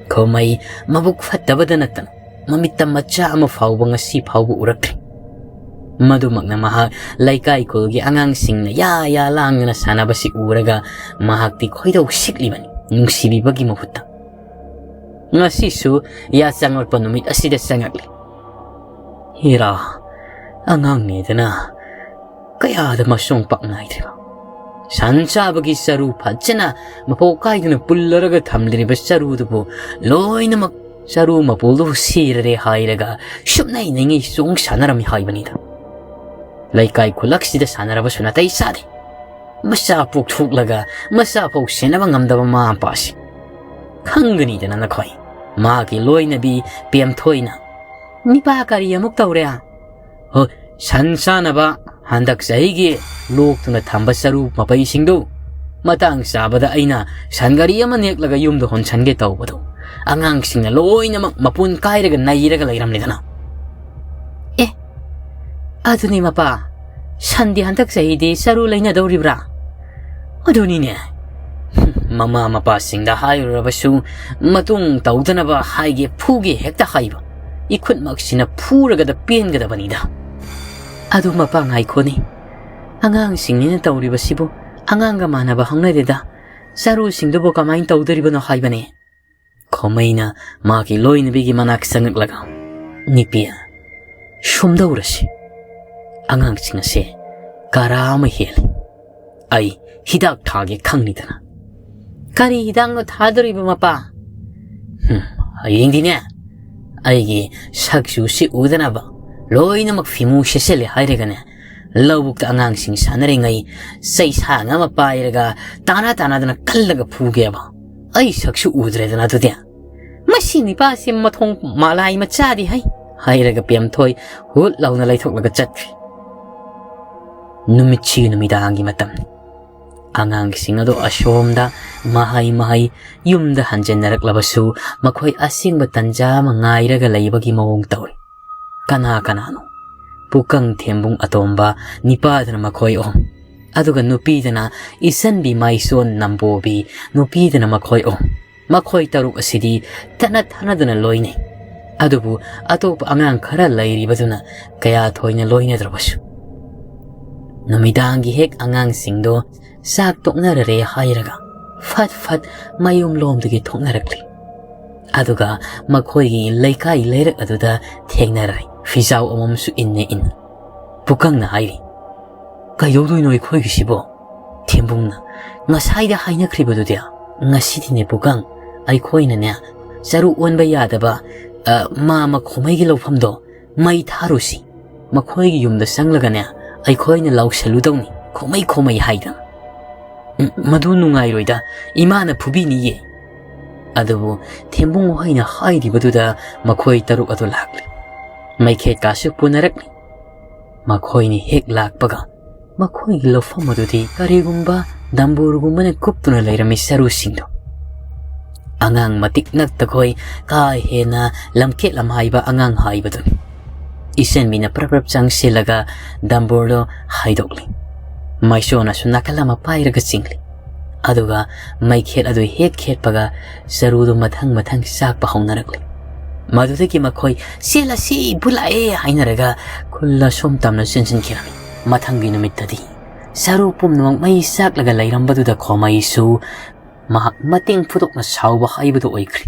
ꯈꯣꯃꯩ ꯃꯕꯨꯛ ꯐꯠꯇꯕꯗ ꯅꯠꯇꯅ ꯃꯃꯤꯠꯇ ꯃꯆꯥ ꯑꯃ ꯐꯥꯎꯕ ꯉꯁꯤ ꯐꯥꯎꯕ ꯎꯔꯛꯇ꯭ꯔꯤ꯫ ꯃꯗꯨꯃꯛꯅ ꯃꯍꯥꯛ ꯂꯩꯀꯥꯏ ꯈꯨꯜꯒꯤ ꯑꯉꯥꯡꯁꯤꯡꯅ ꯌꯥ ꯌꯥ ꯂꯥꯡꯗꯅ ꯁꯥꯟꯅꯕꯁꯤ ꯎꯔꯒ ꯃꯍꯥꯛꯇꯤ ꯈꯣꯏꯗꯧ ꯁꯤꯛꯂꯤꯕꯅꯤ, ꯅꯨꯡꯁꯤꯕꯤꯕꯒꯤ ꯃꯍꯨꯠꯇ꯫ ꯉꯁꯤꯁꯨ ꯌꯥ ꯆꯪꯂꯛꯄ ꯅꯨꯃꯤꯠ ꯑꯁꯤꯗ ꯆꯪꯂꯛꯂꯤ꯫ ꯍꯤꯔꯥ, ꯑꯉꯥꯡꯅꯦꯗꯅ ꯀꯌꯥꯗ ꯃꯁꯣꯡ ꯄꯥꯛ ꯅꯥꯏꯗ꯭ꯔꯤꯕ꯫ ꯁꯟ ꯆꯥꯕꯒꯤ ꯆꯔꯨ ꯐꯖꯅ ꯃꯄꯧ ꯀꯥꯏꯗꯅ ꯄꯨꯜꯂꯔꯒ ꯊꯝꯂꯤꯕ ꯆꯔꯨꯗꯨꯕꯨ ꯂꯣꯏꯅꯃꯛ ꯆꯔꯨ ꯃꯄꯨꯜꯗꯨ ꯁꯤꯔꯔꯦ ꯍꯥꯏꯔꯒ ꯁꯨꯞꯅꯩ ꯅꯩꯉꯩ ꯆꯣꯡ ꯁꯥꯟꯅꯔꯝꯃꯤ ꯍꯥꯏꯕꯅꯤꯗ꯫ ꯂꯩꯀꯥꯏ ꯈꯨꯂꯛꯁꯤꯗ ꯁꯥꯟꯅꯔꯕꯁꯨ ꯅꯥꯇꯩ ꯆꯥꯗꯦ꯫ ꯃꯆꯥ ꯄꯣꯛꯊꯣꯛꯂꯒ ꯃꯆꯥ ꯐꯥꯎ ꯁꯦꯟꯅꯕ ꯉꯝꯗꯕ ꯃꯃꯥ ꯃꯄꯥꯁꯤ꯫ ꯈꯪꯒꯅꯤꯗꯅ ꯅꯈꯣꯏ꯫ ꯃꯥꯒꯤ ꯂꯣꯏꯅꯕꯤ ꯄꯦꯝꯊꯣꯏꯅ, "ꯅꯤꯄꯥ ꯀꯔꯤ ꯑꯃꯨꯛ ꯇꯧꯔꯦ?" "ꯍꯣ, ꯁꯟ ꯆꯥꯅꯕ ꯍꯟꯗꯛ ꯆꯍꯤꯒꯤ ꯂꯣꯛꯇꯨꯅ ꯊꯝꯕ ꯆꯔꯨ ꯃꯄꯩꯁꯤꯡꯗꯨ ꯃꯇꯥꯡ ꯆꯥꯕꯗ ꯑꯩꯅ ꯁꯟ ꯒꯥꯔꯤ ꯑꯃ ꯅꯦꯛꯂꯒ ꯌꯨꯝꯗ ꯍꯣꯟꯁꯟꯒꯦ ꯇꯧꯕꯗꯨ ꯑꯉꯥꯡꯁꯤꯡꯅ ꯂꯣꯏꯅꯃꯛ ꯃꯄꯨꯟ ꯀꯥꯏꯔꯒ ꯅꯩꯔꯒ ꯂꯩꯔꯝꯂꯦꯗꯅ꯫" "ꯑꯦ, ꯑꯗꯨꯅꯤ ꯃꯄꯥ, ꯁꯟꯗꯤ ꯍꯟꯗꯛ ꯆꯍꯤꯗꯤ ꯆꯔꯨ ꯂꯩꯅꯗꯧꯔꯤꯕ꯭ꯔꯥ?" "ꯑꯗꯨꯅꯤꯅꯦ꯫" "ꯃꯃꯥ ꯃꯄꯥꯁꯤꯡꯗ ꯍꯥꯏꯔꯨꯔꯕꯁꯨ ꯃꯇꯨꯡ ꯇꯧꯗꯅꯕ ꯍꯥꯏꯒꯦ ꯐꯨꯒꯦ ꯍꯦꯛꯇ ꯍꯥꯏꯕ꯫ ꯏꯈꯨꯠꯃꯛꯁꯤꯅ ꯐꯨꯔꯒꯗ ꯄꯦꯟꯒꯗꯕꯅꯤꯗ꯫" "ꯑꯗꯨ ꯃꯄꯥ ꯉꯥꯏꯈꯣꯅꯦ, ꯑꯉꯥꯡꯁꯤꯡꯅꯤꯅ ꯇꯧꯔꯤꯕꯁꯤꯕꯨ ꯑꯉꯥꯡꯒ ꯃꯥꯟꯅꯕ ꯍꯧꯅꯗꯦꯗ꯫ ꯆꯔꯨꯁꯤꯡꯗꯨꯕꯨ ꯀꯃꯥꯏꯅ ꯇꯧꯗꯣꯔꯤꯕꯅꯣ ꯍꯥꯏꯕꯅꯦ?" ꯈꯣꯃꯩꯅ ꯃꯥꯒꯤ ꯂꯣꯏꯅꯕꯤꯒꯤ ꯃꯅꯥꯛ ꯆꯪꯉꯛꯂꯒ, "ꯅꯤꯄꯤ, ꯁꯨꯝꯗꯧꯔꯁꯤ꯫ ꯑꯉꯥꯡꯁꯤꯡ ꯑꯁꯦ ꯀꯔꯥ ꯑꯃ ꯍꯦꯜꯂꯤ꯫ ꯑꯩ ꯍꯤꯗꯥꯛ ꯊꯥꯒꯦ ꯈꯪꯅꯤꯗꯅ꯫" "ꯀꯔꯤ ꯍꯤꯗꯥꯛꯅꯣ ꯊꯥꯗꯣꯔꯤꯕ ꯃꯄꯥ?" "ꯍꯨꯝ, ꯍꯌꯦꯡꯗꯤꯅꯦ, ꯑꯩꯒꯤ ꯁꯛꯆꯨꯁꯤ ꯎꯗꯅꯕ ꯂꯣꯏꯅꯃꯛ ꯐꯤꯃꯨ ꯁꯦꯠꯆꯜꯂꯦ ꯍꯥꯏꯔꯒꯅꯦ, ꯂꯧꯕꯨꯛꯇ ꯑꯉꯥꯡꯁꯤꯡ ꯁꯥꯟꯅꯔꯤꯉꯩ ꯆꯩꯁꯥꯡ ꯑꯃ ꯄꯥꯏꯔꯒ ꯇꯥꯅ ꯇꯥꯅꯗꯅ ꯀꯜꯂꯒ ꯐꯨꯒꯦꯕ꯫ ꯑꯩ ꯁꯛꯁꯨ ꯎꯗ꯭ꯔꯦꯗꯅ ꯑꯗꯨꯗꯤ꯫ ꯃꯁꯤ ꯅꯤꯄꯥꯁꯤ ꯃꯊꯣꯡ ꯃꯂꯥꯏ ꯃꯆꯥꯗꯤ ꯍꯩ," ꯍꯥꯏꯔꯒ ꯄꯦꯝꯊꯣꯏ ꯍꯨꯠ ꯂꯥꯎꯅ ꯂꯩꯊꯣꯛꯂꯒ ꯆꯠꯈ꯭ꯔꯦ꯫ ꯅꯨꯃꯤꯠꯁꯤ ꯅꯨꯃꯤꯗꯥꯡꯒꯤ ꯃꯇꯝꯅꯤ꯫ ꯑꯉꯥꯡꯁꯤꯡ ꯑꯗꯨ ꯑꯁꯣꯝꯗ ꯃꯍꯩ ꯃꯍꯩ ꯌꯨꯝꯗ ꯍꯟꯖꯤꯟꯅꯔꯛꯂꯕꯁꯨ, ꯃꯈꯣꯏ ꯑꯁꯦꯡꯕ ꯇꯟꯖꯥ ꯑꯃ ꯉꯥꯏꯔꯒ ꯂꯩꯕꯒꯤ ꯃꯑꯣꯡ ꯇꯧꯏ꯫ ꯀꯅꯥ ꯀꯅꯥꯅꯣ? ꯄꯨꯀꯪ ꯊꯦꯝꯕꯨꯡ ꯑꯇꯣꯝꯕ, ꯅꯤꯄꯥꯗꯅ ꯃꯈꯣꯏ ꯑꯍꯨꯝ, ꯑꯗꯨꯒ ꯅꯨꯄꯤꯗꯅ ꯏꯆꯟꯕꯤ ꯃꯥꯏꯁꯣꯟ ꯅꯝꯕꯣꯕꯤ, ꯅꯨꯄꯤꯗꯅ ꯃꯈꯣꯏ ꯑꯍꯨꯝ꯫ ꯃꯈꯣꯏ ꯇꯔꯨꯛ ꯑꯁꯤꯗꯤ ꯇꯠꯅ ꯊꯥꯅꯗꯅ ꯂꯣꯏꯅꯩ꯫ ꯑꯗꯨꯕꯨ ꯑꯇꯣꯞꯄ ꯑꯉꯥꯡ ꯈꯔ ꯂꯩꯔꯤꯕꯗꯨꯅ ꯀꯌꯥ ꯊꯣꯏꯅ ꯂꯣꯏꯅꯗ꯭ꯔꯕꯁꯨ, ꯅꯨꯃꯤꯗꯥꯡꯒꯤ ꯍꯦꯛ ꯑꯉꯥꯡꯁꯤꯡꯗꯣ ꯆꯥꯛ ꯇꯣꯛꯅꯔꯔꯦ ꯍꯥꯏꯔꯒ ꯐꯠ ꯐꯠ ꯃꯌꯨꯝꯂꯣꯝꯗꯒꯤ ꯊꯣꯛꯅꯔꯛꯂꯤ꯫ ꯑꯗꯨꯒ ꯃꯈꯣꯏꯒꯤ ꯂꯩꯀꯥꯏ ꯂꯩꯔꯛ ꯑꯗꯨꯗ ꯊꯦꯡꯅꯔꯦ꯫ ꯐꯤꯖꯥꯎ ꯑꯃꯃꯝꯁꯨ ꯏꯟꯅ ꯏꯟꯅ꯫ ꯄꯨꯀꯪꯅ ꯍꯥꯏꯔꯤ, "ꯀꯩꯗꯧꯗꯣꯏꯅꯣ ꯑꯩꯈꯣꯏꯒꯤꯁꯤꯕꯣ?" ꯊꯦꯝꯕꯨꯡꯅ, "ꯉꯁꯥꯏꯗ ꯍꯥꯏꯅꯈ꯭ꯔꯤꯕꯗꯨꯗꯤ?" "ꯉꯁꯤꯗꯤꯅꯦ ꯄꯨꯀꯪ, ꯑꯩꯈꯣꯏꯅꯅꯦ ꯆꯔꯨ ꯑꯣꯟꯕ ꯌꯥꯗꯕ, ꯑ, ꯃꯥ ꯃꯈꯣꯃꯩꯒꯤ ꯂꯧꯐꯝꯗꯣ ꯃꯩ ꯊꯥꯔꯨꯁꯤ꯫ ꯃꯈꯣꯏꯒꯤ ꯌꯨꯝꯗ ꯆꯪꯂꯒꯅꯦ ꯑꯩꯈꯣꯏꯅ ꯂꯥꯎꯁꯜꯂꯨꯗꯧꯅꯤ, ꯈꯣꯃꯩ ꯈꯣꯃꯩ ꯍꯥꯏꯗꯅ꯫ ꯎꯝ, ꯃꯗꯨ ꯅꯨꯡꯉꯥꯏꯔꯣꯏꯗ, ꯏꯃꯥꯅ ꯐꯨꯕꯤꯅꯤꯌꯦ꯫" ꯑꯗꯨꯕꯨ ꯊꯦꯝꯕꯨꯡ ꯍꯣꯏꯅ ꯍꯥꯏꯔꯤꯕꯗꯨꯗ ꯃꯈꯣꯏ ꯇꯔꯨꯛ ꯑꯗꯨ ꯂꯥꯛꯂꯤ꯫ ꯃꯩꯈꯦꯠꯀꯥꯁꯨ ꯄꯨꯅꯔꯛꯂꯤ꯫ ꯃꯈꯣꯏꯅ ꯍꯦꯛ ꯂꯥꯛꯄꯒ ꯃꯈꯣꯏꯒꯤ ꯂꯧꯐꯝ ꯑꯗꯨꯗꯤ ꯀꯔꯤꯒꯨꯝꯕ ꯗꯝꯕꯨꯔꯒꯨꯝꯕꯅ ꯀꯨꯞꯇꯨꯅ ꯂꯩꯔꯝꯃꯤ ꯆꯔꯨꯁꯤꯡꯗꯨ꯫ ꯑꯉꯥꯡ ꯃꯇꯤꯛ ꯅꯛꯇꯈꯣꯏ ꯀꯥ ꯍꯦꯟꯅ ꯂꯝꯈꯦꯠ ꯂꯝꯍꯥꯏꯕ ꯑꯉꯥꯡ ꯍꯥꯏꯕꯗꯨꯅꯤ꯫ ꯏꯆꯟꯕꯤꯅ ꯄ꯭ꯔꯞ ꯄ꯭ꯔꯞ ꯆꯪꯁꯤꯜꯂꯒ ꯗꯝꯕꯨꯔꯗꯨ ꯍꯥꯏꯗꯣꯛꯂꯤ꯫ ꯃꯥꯏꯁꯣꯅꯁꯨ ꯅꯥꯀꯜ ꯑꯃ ꯄꯥꯏꯔꯒ ꯆꯤꯡꯂꯤ꯫ ꯑꯗꯨꯒ ꯃꯩꯈꯦꯠ ꯑꯗꯨ ꯍꯦꯛ ꯈꯦꯠꯄꯒ ꯆꯔꯨꯗꯨ ꯃꯊꯪ ꯃꯊꯪ ꯆꯥꯛꯄ ꯍꯧꯅꯔꯛꯂꯤ꯫ ꯃꯗꯨꯗꯒꯤ ꯃꯈꯣꯏ "ꯆꯦꯜꯂꯁꯤ, ꯏꯄꯨ ꯂꯥꯛꯑꯦ" ꯍꯥꯏꯅꯔꯒ ꯈꯨꯜ ꯑꯁꯣꯝ ꯇꯝꯅ ꯆꯦꯟꯁꯤꯟꯈꯤꯔꯝꯃꯤ꯫ ꯃꯊꯪꯒꯤ ꯅꯨꯃꯤꯠꯇꯗꯤ ꯆꯔꯨ ꯄꯨꯝꯅꯃꯛ ꯃꯩ ꯆꯥꯛꯂꯒ ꯂꯩꯔꯝꯕꯗꯨꯗ ꯈꯣꯃꯩꯁꯨ ꯃꯍꯥꯛ ꯃꯇꯤꯡ ꯐꯨꯗꯣꯛꯅ ꯁꯥꯎꯕ ꯍꯥꯏꯕꯗꯨ ꯑꯣꯏꯈ꯭ꯔꯦ꯫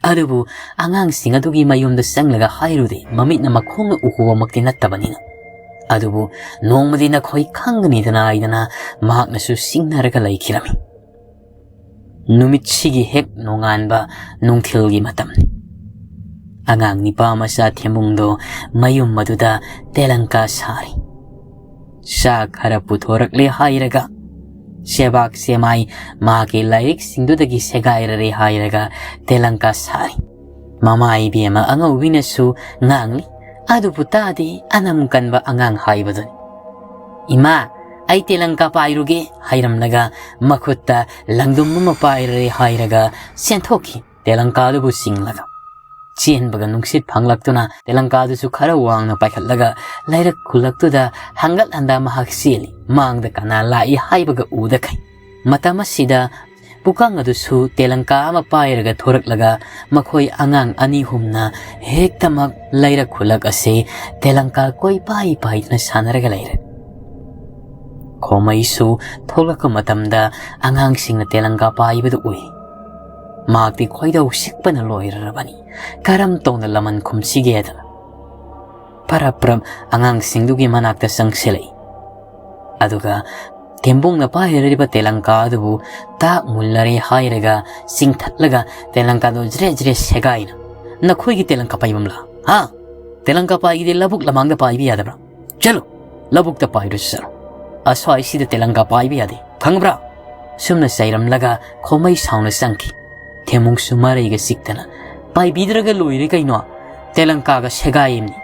ꯑꯗꯨꯕꯨ ꯑꯉꯥꯡꯁꯤꯡ ꯑꯗꯨꯒꯤ ꯃꯌꯨꯝꯗ ꯆꯪꯂꯒ ꯍꯥꯏꯔꯨꯗꯦ, ꯃꯃꯤꯠꯅ ꯃꯈꯣꯡꯅ ꯎꯍꯨꯕꯃꯛꯇꯤ ꯅꯠꯇꯕꯅꯤꯅ꯫ ꯑꯗꯨꯕꯨ ꯅꯣꯡꯃꯗꯤ ꯅꯈꯣꯏ ꯈꯪꯒꯅꯤꯗꯅ ꯍꯥꯏꯗꯅ ꯃꯍꯥꯛꯅꯁꯨ ꯁꯤꯡꯅꯔꯒ ꯂꯩꯈꯤꯔꯝꯃꯤ꯫ ꯅꯨꯃꯤꯠꯁꯤꯒꯤ ꯍꯦꯛ ꯅꯣꯡꯉꯥꯟꯕ ꯅꯨꯡꯊꯤꯜꯒꯤ ꯃꯇꯝꯅꯤ꯫ ꯑꯉꯥꯡ ꯅꯤꯄꯥ ꯃꯆꯥ ꯊꯦꯝꯕꯨꯡꯗꯣ ꯃꯌꯨꯝ ꯑꯗꯨꯗ ꯇꯦꯂꯪꯀꯥ ꯁꯥꯔꯤ꯫ ꯆꯥꯛ ꯈꯔ ꯄꯨꯊꯣꯔꯛꯂꯦ ꯍꯥꯏꯔꯒ, ꯆꯦꯕꯥꯛ ꯆꯦꯃꯥꯏ ꯃꯍꯥꯛꯀꯤ ꯂꯥꯏꯔꯤꯛꯁꯤꯡꯗꯨꯗꯒꯤ ꯁꯦꯒꯥꯏꯔꯔꯦ ꯍꯥꯏꯔꯒ ꯇꯦꯂꯪꯀꯥ ꯁꯥꯔꯤ꯫ ꯃꯃꯥ ꯏꯕꯦꯝꯃ ꯑꯉꯧꯕꯤꯅꯁꯨ ꯉꯥꯡꯂꯤ, ꯑꯗꯨꯕꯨ ꯇꯥꯗꯦ, ꯑꯅꯝ ꯀꯟꯕ ꯑꯉꯥꯡ ꯍꯥꯏꯕꯗꯨꯅꯤ꯫ "ꯏꯃꯥ, "ꯑꯩ ꯇꯦꯂꯪꯀꯥ ꯄꯥꯏꯔꯨꯒꯦ" ꯍꯥꯏꯔꯝꯂꯒ ꯃꯈꯨꯠꯇ ꯂꯪꯗꯨꯝ ꯑꯃ ꯄꯥꯏꯔꯦ ꯍꯥꯏꯔꯒ ꯆꯦꯟꯊꯣꯛꯈꯤ ꯇꯦꯂꯪꯀꯥꯗꯨꯕꯨ ꯆꯤꯡꯂꯒ꯫ ꯆꯦꯟꯕꯒ ꯅꯨꯡꯁꯤꯠ ꯐꯪꯂꯛꯇꯨꯅ ꯇꯦꯂꯪꯀꯥꯗꯨꯁꯨ ꯈꯔ ꯋꯥꯡꯅ ꯄꯥꯏꯈꯠꯂꯒ ꯂꯩꯔꯛ ꯈꯨꯜꯂꯛꯇꯨꯗ ꯍꯪꯒꯠ ꯍꯟꯗ ꯃꯍꯥꯛ ꯆꯦꯜꯂꯤ, ꯃꯥꯡꯗ ꯀꯅꯥ ꯂꯥꯛꯏ ꯍꯥꯏꯕꯒ ꯎꯗꯈꯩ꯫ ꯃꯇꯝ ꯑꯁꯤꯗ ꯄꯨꯀꯪ ꯑꯗꯨꯁꯨ ꯇꯦꯂꯪꯀꯥ ꯑꯃ ꯄꯥꯏꯔꯒ ꯊꯣꯔꯛꯂꯒ ꯃꯈꯣꯏ ꯑꯉꯥꯡ ꯑꯅꯤ ꯑꯍꯨꯝꯅ ꯍꯦꯛꯇꯃꯛ ꯂꯩꯔꯛ ꯈꯨꯜꯂꯛ ꯑꯁꯤ ꯇꯦꯂꯪꯀꯥ ꯀꯣꯏꯄꯥꯏ ꯄꯥꯏꯗꯨꯅ ꯁꯥꯟꯅꯔꯒ ꯂꯩꯔꯦ꯫ ꯈꯣꯃꯩꯁꯨ ꯊꯣꯛꯂꯛꯄ ꯃꯇꯝꯗ ꯑꯉꯥꯡꯁꯤꯡꯅ ꯇꯦꯂꯪꯀꯥ ꯄꯥꯏꯕꯗꯨ ꯎꯏ꯫ ꯃꯍꯥꯛꯇꯤ ꯈꯣꯏꯗꯧ ꯁꯤꯛꯄꯅ ꯂꯣꯏꯔꯔꯕꯅꯤ꯫ ꯀꯔꯝ ꯇꯧꯅ ꯂꯃꯟ ꯈꯨꯝꯁꯤꯒꯦꯗꯅ ꯄꯔꯞ ꯄꯔꯞ ꯑꯉꯥꯡꯁꯤꯡꯗꯨꯒꯤ ꯃꯅꯥꯛꯇ ꯆꯪꯁꯤꯜꯂꯛꯏ꯫ ꯑꯗꯨꯒ ꯊꯦꯝꯕꯨꯡꯅ ꯄꯥꯏꯔꯤꯕ ꯇꯦꯂꯪꯀꯥ ꯑꯗꯨꯕꯨ ꯇꯥꯛ ꯃꯨꯜꯂꯔꯦ ꯍꯥꯏꯔꯒ ꯆꯤꯡꯊꯠꯂꯒ ꯇꯦꯂꯪꯀꯥꯗꯨ ꯖ꯭ꯔꯦ ꯖ꯭ꯔꯦ ꯁꯦꯒꯥꯏꯅ, "ꯅꯈꯣꯏꯒꯤ ꯇꯦꯂꯪꯀꯥ ꯄꯥꯏꯐꯝꯂꯥ? ꯍꯥ? ꯇꯦꯂꯪꯀꯥ ꯄꯥꯏꯒꯦꯗꯤ ꯂꯧꯕꯨꯛ ꯂꯃꯥꯡꯗ ꯄꯥꯏꯕ ꯌꯥꯗꯕ꯭ꯔꯥ? ꯆꯠꯂꯨ, ꯂꯧꯕꯨꯛꯇ ꯄꯥꯏꯔꯨꯁꯤ ꯆꯠꯂꯨ꯫ ꯑꯁ꯭ꯋꯥꯏꯁꯤꯗ ꯇꯦꯂꯪꯀꯥ ꯄꯥꯏꯕ ꯌꯥꯗꯦ, ꯈꯪꯕ꯭ꯔꯥ?" ꯁꯨꯝꯅ ꯆꯩꯔꯝꯂꯒ ꯈꯣꯃꯩ ꯁꯥꯎꯅ ꯆꯪꯈꯤ꯫ ꯊꯦꯝꯕꯨꯡꯁꯨ ꯃꯔꯩꯒ ꯆꯤꯛꯇꯅ, "ꯄꯥꯏꯕꯤꯗ꯭ꯔꯒ ꯂꯣꯏꯔꯦ ꯀꯩꯅꯣ? ꯇꯦꯂꯪꯀꯥꯒ ꯁꯦꯒꯥꯏꯝꯅꯤ꯫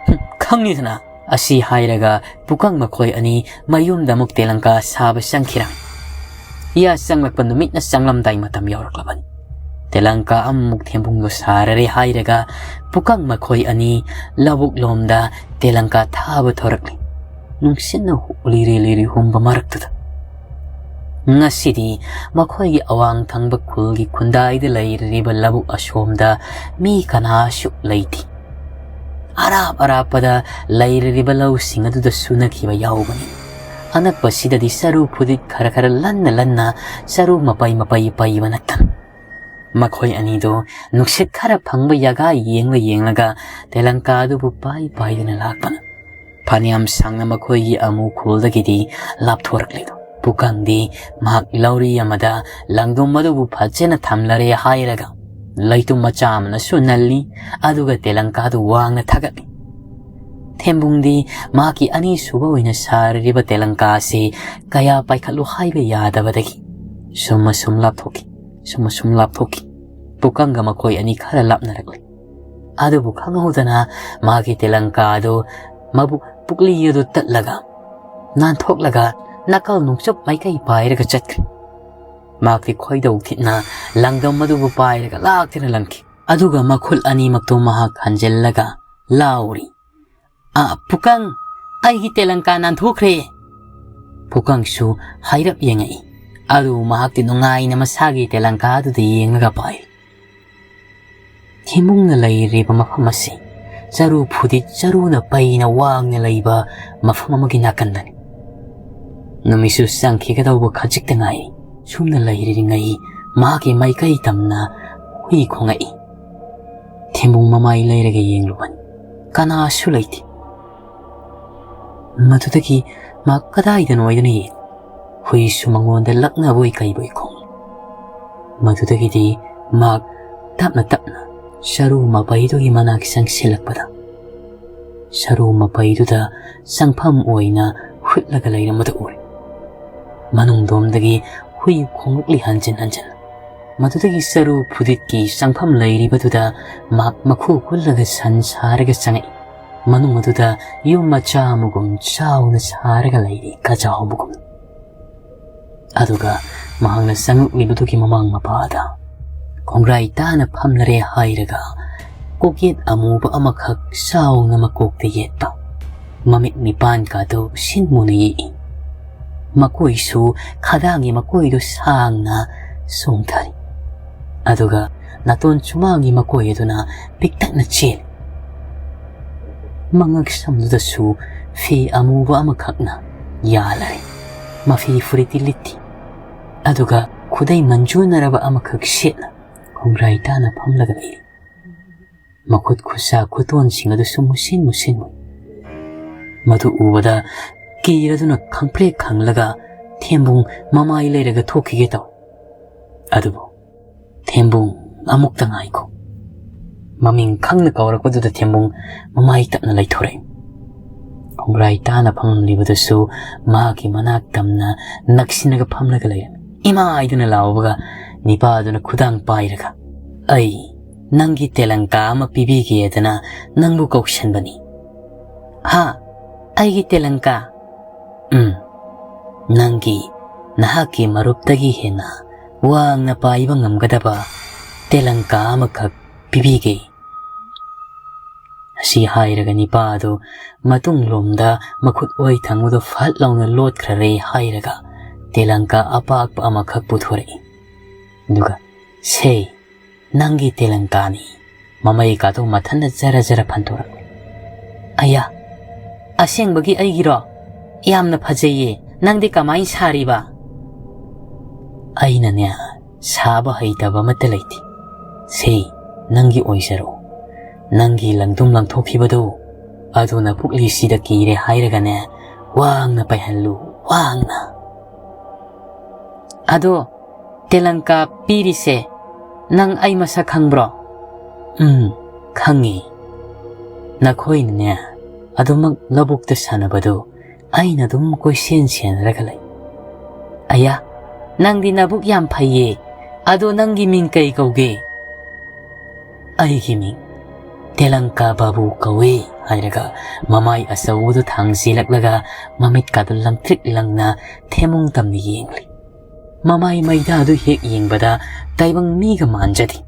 ꯍꯨꯝ, ꯈꯪꯅꯤꯗꯅ?" ꯑꯁꯤ ꯍꯥꯏꯔꯒ ꯄꯨꯀꯪ ꯃꯈꯣꯏ ꯑꯅꯤ ꯃꯌꯨꯝꯗ ꯑꯃꯨꯛ ꯇꯦꯂꯪꯀꯥ ꯁꯥꯕ ꯆꯪꯈꯤꯔꯝꯃꯤ꯫ ꯌꯥ ꯆꯪꯂꯛꯄ ꯅꯨꯃꯤꯠꯅ ꯆꯪꯂꯝꯗꯥꯏ ꯃꯇꯝ ꯌꯧꯔꯛꯂꯕꯅꯤ꯫ ꯇꯦꯂꯪꯀꯥ ꯑꯃꯃꯨꯛ ꯊꯦꯝꯕꯨꯡꯗꯣ ꯁꯥꯔꯔꯦ ꯍꯥꯏꯔꯒ ꯄꯨꯀꯪ ꯃꯈꯣꯏ ꯑꯅꯤ ꯂꯧꯕꯨꯛ ꯂꯣꯝꯗ ꯇꯦꯂꯪꯀꯥ ꯊꯥꯕ ꯊꯣꯔꯛꯂꯤ꯫ ꯅꯨꯡꯁꯤꯠꯅ ꯂꯤꯔꯤ ꯂꯤꯔꯤ ꯍꯨꯝꯕ ꯃꯔꯛꯇꯨꯗ꯫ ꯉꯁꯤꯗꯤ ꯃꯈꯣꯏꯒꯤ ꯑꯋꯥꯡ ꯊꯪꯕ ꯈꯨꯜꯒꯤ ꯈꯨꯟꯗꯥꯏꯗ ꯂꯩꯔꯤꯕ ꯂꯧꯕꯨꯛ ꯑꯁꯣꯝꯗ ꯃꯤ ꯀꯅꯥꯁꯨ ꯂꯩꯇꯦ꯫ ꯑꯔꯥꯞ ꯑꯔꯥꯞꯄꯗ ꯂꯩꯔꯤꯕ ꯂꯧꯁꯤꯡ ꯑꯗꯨꯗ ꯁꯨꯅꯈꯤꯕ ꯌꯥꯎꯕꯅꯤ꯫ ꯑꯅꯛꯄꯁꯤꯗꯗꯤ ꯆꯔꯨ ꯐꯨꯗꯤꯠ ꯈꯔ ꯈꯔ ꯂꯟꯅ ꯂꯟꯅ ꯆꯔꯨ ꯃꯄꯩ ꯃꯄꯩ ꯄꯩꯕ ꯅꯠꯇꯅ꯫ ꯃꯈꯣꯏ ꯑꯅꯤꯗꯨ ꯅꯨꯡꯁꯤꯠ ꯈꯔ ꯐꯪꯕ ꯌꯥꯒꯥ ꯌꯦꯡꯂ ꯌꯦꯡꯂꯒ ꯇꯦꯂꯪꯀꯥ ꯑꯗꯨꯕꯨ ꯄꯥꯏ ꯄꯥꯏꯗꯨꯅ ꯂꯥꯛꯄꯅ ꯐꯅꯌꯥꯝ ꯁꯥꯡꯅ ꯃꯈꯣꯏꯒꯤ ꯑꯃꯨ ꯈꯨꯜꯗꯒꯤꯗꯤ ꯂꯥꯞꯊꯣꯔꯛꯂꯤꯗꯨ꯫ ꯄꯨꯀꯪꯗꯤ ꯃꯍꯥꯛ ꯂꯧꯔꯤ ꯑꯃꯗ ꯂꯪꯗꯨꯝ ꯑꯗꯨꯕꯨ ꯐꯖꯅ ꯊꯝꯂꯔꯦ ꯍꯥꯏꯔꯒ ꯂꯩꯇꯨꯝ ꯃꯆꯥ ꯑꯃꯅꯁꯨ ꯅꯜꯂꯤ, ꯑꯗꯨꯒ ꯇꯦꯂꯪꯀꯥꯗꯨ ꯋꯥꯡꯅ ꯊꯥꯒꯠꯂꯤ꯫ ꯊꯦꯝꯕꯨꯡꯗꯤ ꯃꯍꯥꯛꯀꯤ ꯑꯅꯤꯁꯨꯕ ꯑꯣꯏꯅ ꯁꯥꯔꯤꯕ ꯇꯦꯂꯪꯀꯥ ꯑꯁꯤ ꯀꯌꯥ ꯄꯥꯏꯈꯠꯂꯨ ꯍꯥꯏꯕ ꯌꯥꯗꯕꯗꯒꯤ ꯁꯨꯝ ꯑꯁꯨꯝ ꯂꯥꯞꯊꯣꯛꯈꯤ, ꯁꯨꯝ ꯑꯁꯨꯝ ꯂꯥꯞꯊꯣꯛꯈꯤ꯫ ꯄꯨꯀꯪꯒ ꯃꯈꯣꯏ ꯑꯅꯤ ꯈꯔ ꯂꯥꯞꯅꯔꯛꯂꯤ꯫ ꯑꯗꯨꯕꯨ ꯈꯪꯍꯧꯗꯅ ꯃꯥꯒꯤ ꯇꯦꯂꯪꯀꯥ ꯑꯗꯨ ꯃꯕꯨꯛ ꯄꯨꯛꯂꯤ ꯑꯗꯨ ꯇꯠꯂꯒ ꯅꯥꯟꯊꯣꯛꯂꯒ ꯅꯥꯀꯜ ꯅꯣꯡꯆꯨꯞ ꯃꯥꯏꯀꯩ ꯄꯥꯏꯔꯒ ꯆꯠꯈ꯭ꯔꯦ꯫ ꯃꯍꯥꯛꯇꯤ ꯈꯣꯏꯗꯧ ꯊꯤꯠꯅ ꯂꯪꯗꯝ ꯑꯗꯨꯕꯨ ꯄꯥꯏꯔꯒ ꯂꯥꯛꯇꯨꯅ ꯂꯪꯈꯤ꯫ ꯑꯗꯨꯒ ꯃꯈꯨꯠ ꯑꯅꯤꯃꯛꯇꯨ ꯃꯍꯥꯛ ꯍꯟꯖꯤꯜꯂꯒ ꯂꯥꯎꯔꯤ, "ꯑ, ꯄꯨꯀꯪ, ꯑꯩꯒꯤ ꯇꯦꯂꯪꯀꯥ ꯅꯥꯟꯊꯣꯛꯈ꯭ꯔꯦ!" ꯄꯨꯀꯪꯁꯨ ꯍꯥꯏꯔꯞ ꯌꯦꯡꯉꯛꯏ꯫ ꯑꯗꯨ ꯃꯍꯥꯛꯇꯤ ꯅꯨꯡꯉꯥꯏꯅ ꯃꯁꯥꯒꯤ ꯇꯦꯂꯪꯀꯥ ꯑꯗꯨꯗ ꯌꯦꯡꯂꯒ ꯄꯥꯏ꯫ ꯊꯤꯃꯨꯡꯅ ꯂꯩꯔꯤꯕ ꯃꯐꯝ ꯑꯁꯤ ꯆꯔꯨ ꯐꯨꯗꯤꯠ ꯆꯔꯨꯅ ꯄꯩꯅ ꯋꯥꯡꯅ ꯂꯩꯕ ꯃꯐꯝ ꯑꯃꯒꯤ ꯅꯥꯀꯟꯗꯅꯤ꯫ ꯅꯨꯃꯤꯠꯁꯨ ꯆꯪꯈꯤꯒꯗꯧꯕ ꯈꯖꯤꯛꯇ ꯉꯥꯏꯔꯤ꯫ ꯁꯨꯝꯅ ꯂꯩꯔꯤꯉꯩ ꯃꯍꯥꯛꯀꯤ ꯃꯥꯏꯀꯩ ꯇꯝꯅ ꯍꯨꯏ ꯈꯣꯡꯉꯛꯏ꯫ ꯊꯦꯝꯕꯨꯡ ꯃꯃꯥꯏ ꯂꯩꯔꯒ ꯌꯦꯡꯂꯨꯕꯅꯤ꯫ ꯀꯅꯥꯁꯨ ꯂꯩꯇꯦ꯫ ꯃꯗꯨꯗꯒꯤ ꯃꯍꯥꯛ ꯀꯗꯥꯏꯗꯅꯣ ꯍꯥꯏꯗꯨꯅ ꯌꯦꯡ, ꯍꯨꯏꯁꯨ ꯃꯉꯣꯟꯗ ꯂꯛꯅꯕꯣꯏ ꯀꯩꯕꯣꯏ ꯈꯣꯡꯏ꯫ ꯃꯗꯨꯗꯒꯤꯗꯤ ꯃꯍꯥꯛ ꯇꯞꯅ ꯇꯞꯅ ꯆꯔꯨ ꯃꯄꯩꯗꯨꯒꯤ ꯃꯅꯥꯛ ꯆꯪꯁꯤꯜꯂꯛꯄꯗ, ꯆꯔꯨ ꯃꯄꯩꯗꯨꯗ ꯆꯪꯐꯝ ꯑꯣꯏꯅ ꯍꯨꯠꯂꯒ ꯂꯩꯔꯝꯕꯗꯨ ꯎꯔꯦ꯫ ꯃꯅꯨꯡꯗꯣꯝꯗꯒꯤ ꯍꯨꯏ ꯈꯣꯡꯂꯛꯂꯤ ꯍꯟꯖꯤꯟ ꯍꯟꯖꯤꯟ꯫ ꯃꯗꯨꯗꯒꯤ ꯆꯔꯨ ꯐꯨꯗꯤꯠꯀꯤ ꯆꯪꯐꯝ ꯂꯩꯔꯤꯕꯗꯨꯗ ꯃꯍꯥꯛ ꯃꯈꯨ ꯀꯨꯜꯂꯒ ꯁꯟ ꯁꯥꯔꯒ ꯆꯪꯉꯛꯏ꯫ ꯃꯅꯨꯡ ꯑꯗꯨꯗ ꯌꯨꯝ ꯃꯆꯥ ꯑꯃꯒꯨꯝ ꯆꯥꯎꯅ ꯁꯥꯔꯒ ꯂꯩꯔꯤ, ꯀꯖꯥꯎꯕꯒꯨꯝ꯫ ꯑꯗꯨꯒ ꯃꯍꯥꯛꯅ ꯆꯪꯂꯛꯂꯤꯕꯗꯨꯒꯤ ꯃꯃꯥꯡ ꯃꯄꯥꯗ ꯈꯣꯡꯒ꯭ꯔꯥꯏ ꯇꯥꯅ ꯐꯝꯂꯔꯦ ꯍꯥꯏꯔꯒ ꯀꯣꯛꯌꯦꯠ ꯑꯃꯨꯕ ꯑꯃꯈꯛ ꯆꯥꯎꯅ ꯃꯀꯣꯛꯇ ꯌꯦꯠꯄ, ꯃꯃꯤꯠ ꯃꯤꯄꯥꯟ ꯀꯥꯗꯨ ꯁꯤꯟ ꯃꯨꯅ ꯌꯦꯛꯏ꯫ ꯃꯀꯣꯏꯁꯨ ꯈꯗꯥꯡꯒꯤ ꯃꯀꯣꯏꯗꯨ ꯁꯥꯡꯅ ꯆꯣꯡꯊꯔꯤ꯫ ꯑꯗꯨꯒ ꯅꯥꯇꯣꯟ ꯁꯨꯃꯥꯡꯒꯤ ꯃꯀꯣꯏ ꯑꯗꯨꯅ ꯄꯤꯛꯇꯛꯅ ꯆꯦꯜꯂꯤ꯫ ꯃꯉꯛ ꯁꯝꯗꯨꯗꯁꯨ ꯐꯤ ꯑꯃꯨꯕ ꯑꯃꯈꯛꯅ ꯌꯥꯜꯂꯔꯦ꯫ ꯃꯐꯤ ꯐꯨꯔꯤꯠꯇꯤ ꯂꯤꯠꯇꯦ꯫ ꯑꯗꯨꯒ ꯈꯨꯗꯩ ꯃꯟꯖꯨꯅꯔꯕ ꯑꯃꯈꯛ ꯁꯦꯠꯅ ꯈꯣꯡꯒ꯭ꯔꯥꯏ ꯇꯥꯅ ꯐꯝꯂꯒ ꯂꯩꯔꯤ꯫ ꯃꯈꯨꯠ ꯈꯨꯠꯁꯥ ꯈꯨꯇꯣꯟꯁꯤꯡ ꯑꯗꯨꯁꯨ ꯃꯨꯁꯤꯟ ꯃꯨꯁꯤꯟ ꯃꯨꯏ꯫ ꯃꯗꯨ ꯎꯕꯗ ꯀꯤꯔꯗꯨꯅ ꯈꯪꯄ꯭ꯔꯦꯛ ꯈꯪꯂꯒ ꯊꯦꯝꯕꯨꯡ ꯃꯃꯥꯏ ꯂꯩꯔꯒ ꯊꯣꯛꯈꯤꯒꯦ ꯇꯧꯏ꯫ ꯑꯗꯨꯕꯨ ꯊꯦꯝꯕꯨꯡ, ꯑꯃꯨꯛꯇ ꯉꯥꯏꯈꯣ꯫ ꯃꯃꯤꯡ ꯈꯪꯅ ꯀꯧꯔꯛꯄꯗꯨꯗ ꯊꯦꯝꯕꯨꯡ ꯃꯃꯥꯏ ꯇꯞꯅ ꯂꯩꯊꯣꯔꯛꯏ꯫ ꯈꯣꯡꯒ꯭ꯔꯥꯏ ꯇꯥꯅ ꯐꯝꯂꯝꯂꯤꯕꯗꯨꯁꯨ ꯃꯍꯥꯛꯀꯤ ꯃꯅꯥꯛ ꯇꯝꯅ ꯅꯛꯁꯤꯟꯅꯒ ꯐꯝꯂꯒ ꯂꯩꯔꯝꯃꯤ꯫ "ꯏꯃꯥ!" ꯍꯥꯏꯗꯨꯅ ꯂꯥꯎꯕꯒ ꯅꯤꯄꯥꯗꯨꯅ ꯈꯨꯗꯥꯡ ꯄꯥꯏꯔꯒ, "ꯑꯩ ꯅꯪꯒꯤ ꯇꯦꯂꯪꯀꯥ ꯑꯃ ꯄꯤꯕꯤꯒꯦꯗꯅ ꯅꯪꯕꯨ ꯀꯧꯁꯟꯕꯅꯤ꯫" "ꯍꯥ? ꯑꯩꯒꯤ ꯇꯦꯂꯪꯀꯥ?" "ꯎꯝ, ꯅꯪꯒꯤ, ꯅꯍꯥꯛꯀꯤ ꯃꯔꯨꯞꯇꯒꯤ ꯍꯦꯟꯅ ꯋꯥꯡꯅ ꯄꯥꯏꯕ ꯉꯝꯒꯗꯕ ꯇꯦꯂꯪꯀꯥ ꯑꯃꯈꯛ ꯄꯤꯕꯤꯒꯦ"꯫ ꯑꯁꯤ ꯍꯥꯏꯔꯒ ꯅꯤꯄꯥ ꯑꯗꯨ ꯃꯇꯨꯡꯂꯣꯝꯗ ꯃꯈꯨꯠ ꯑꯣꯏ ꯊꯪꯕꯗꯨ ꯐꯠ ꯂꯥꯎꯅ ꯂꯣꯠꯈ꯭ꯔꯔꯦ ꯍꯥꯏꯔꯒ ꯇꯦꯂꯪꯀꯥ ꯑꯄꯥꯛꯄ ꯑꯃꯈꯛ ꯄꯨꯊꯣꯔꯛꯏ꯫ ꯑꯗꯨꯒ, "ꯁꯦ, ꯅꯪꯒꯤ ꯇꯦꯂꯪꯀꯥꯅꯤ"꯫ ꯃꯃꯩ ꯀꯥꯗꯨ ꯃꯊꯟꯇ ꯖꯔ ꯖꯔ ꯐꯟꯗꯣꯔꯛꯂꯦ꯫ "ꯑꯌꯥ, ꯑꯁꯦꯡꯕꯒꯤ ꯑꯩꯒꯤꯔꯣ? ꯌꯥꯝꯅ ꯐꯖꯩꯌꯦ꯫ ꯅꯪꯗꯤ ꯀꯃꯥꯏꯅ ꯁꯥꯔꯤꯕ?" "ꯑꯩꯅꯅꯦ, ꯁꯥꯕ ꯍꯩꯇꯕ ꯑꯃꯠꯇ ꯂꯩꯇꯦ꯫ ꯁꯦ, ꯅꯪꯒꯤ ꯑꯣꯏꯖꯔꯣ꯫ ꯅꯪꯒꯤ ꯂꯪꯗꯨꯝ ꯂꯪꯊꯣꯛꯈꯤꯕꯗꯨ, ꯑꯗꯨꯅ ꯄꯨꯛꯂꯤꯁꯤꯗ ꯀꯤꯔꯦ ꯍꯥꯏꯔꯒꯅꯦ, ꯋꯥꯡꯅ ꯄꯥꯏꯍꯜꯂꯨ, ꯋꯥꯡꯅ"꯫ "ꯑꯗꯣ, ꯇꯦꯂꯪꯀꯥ ꯄꯤꯔꯤꯁꯦ ꯅꯪ ꯑꯩ ꯃꯁꯛ ꯈꯪꯕ꯭ꯔꯣ?" "ꯎꯝ, ꯈꯪꯉꯤ꯫ ꯅꯈꯣꯏꯅꯅꯦ, ꯑꯗꯨꯃꯛ ꯂꯧꯕꯨꯛꯇ ꯁꯥꯟꯅꯕꯗꯨ ꯑꯩꯅ ꯑꯗꯨꯝ ꯀꯣꯏꯁꯦꯟ ꯁꯦꯟꯅꯔꯒ ꯂꯩ"꯫ "ꯑꯌꯥ, ꯅꯪꯗꯤ ꯅꯕꯨꯛ ꯌꯥꯝ ꯐꯩꯌꯦ꯫ ꯑꯗꯣ ꯅꯪꯒꯤ ꯃꯤꯡ ꯀꯩ ꯀꯧꯒꯦ?" "ꯑꯩꯒꯤ ꯃꯤꯡ ꯇꯦꯂꯪꯀꯥ ꯕꯥꯕꯨ ꯀꯧꯏ" ꯍꯥꯏꯔꯒ ꯃꯃꯥꯏ ꯑꯆꯧꯕꯗꯨ ꯊꯥꯡꯖꯤꯜꯂꯛꯂꯒ ꯃꯃꯤꯠꯀꯥꯗꯨ ꯂꯪꯇ꯭ꯔꯤꯛ ꯂꯪꯅ ꯊꯦꯝꯃꯨꯡ ꯇꯝꯅ ꯌꯦꯡꯂꯤ꯫ ꯃꯃꯥꯏ ꯃꯩꯗꯥꯗꯨ ꯍꯦꯛ ꯌꯦꯡꯕꯗ ꯇꯥꯏꯕꯪ ꯃꯤꯒ ꯃꯥꯟꯖꯗꯦ꯫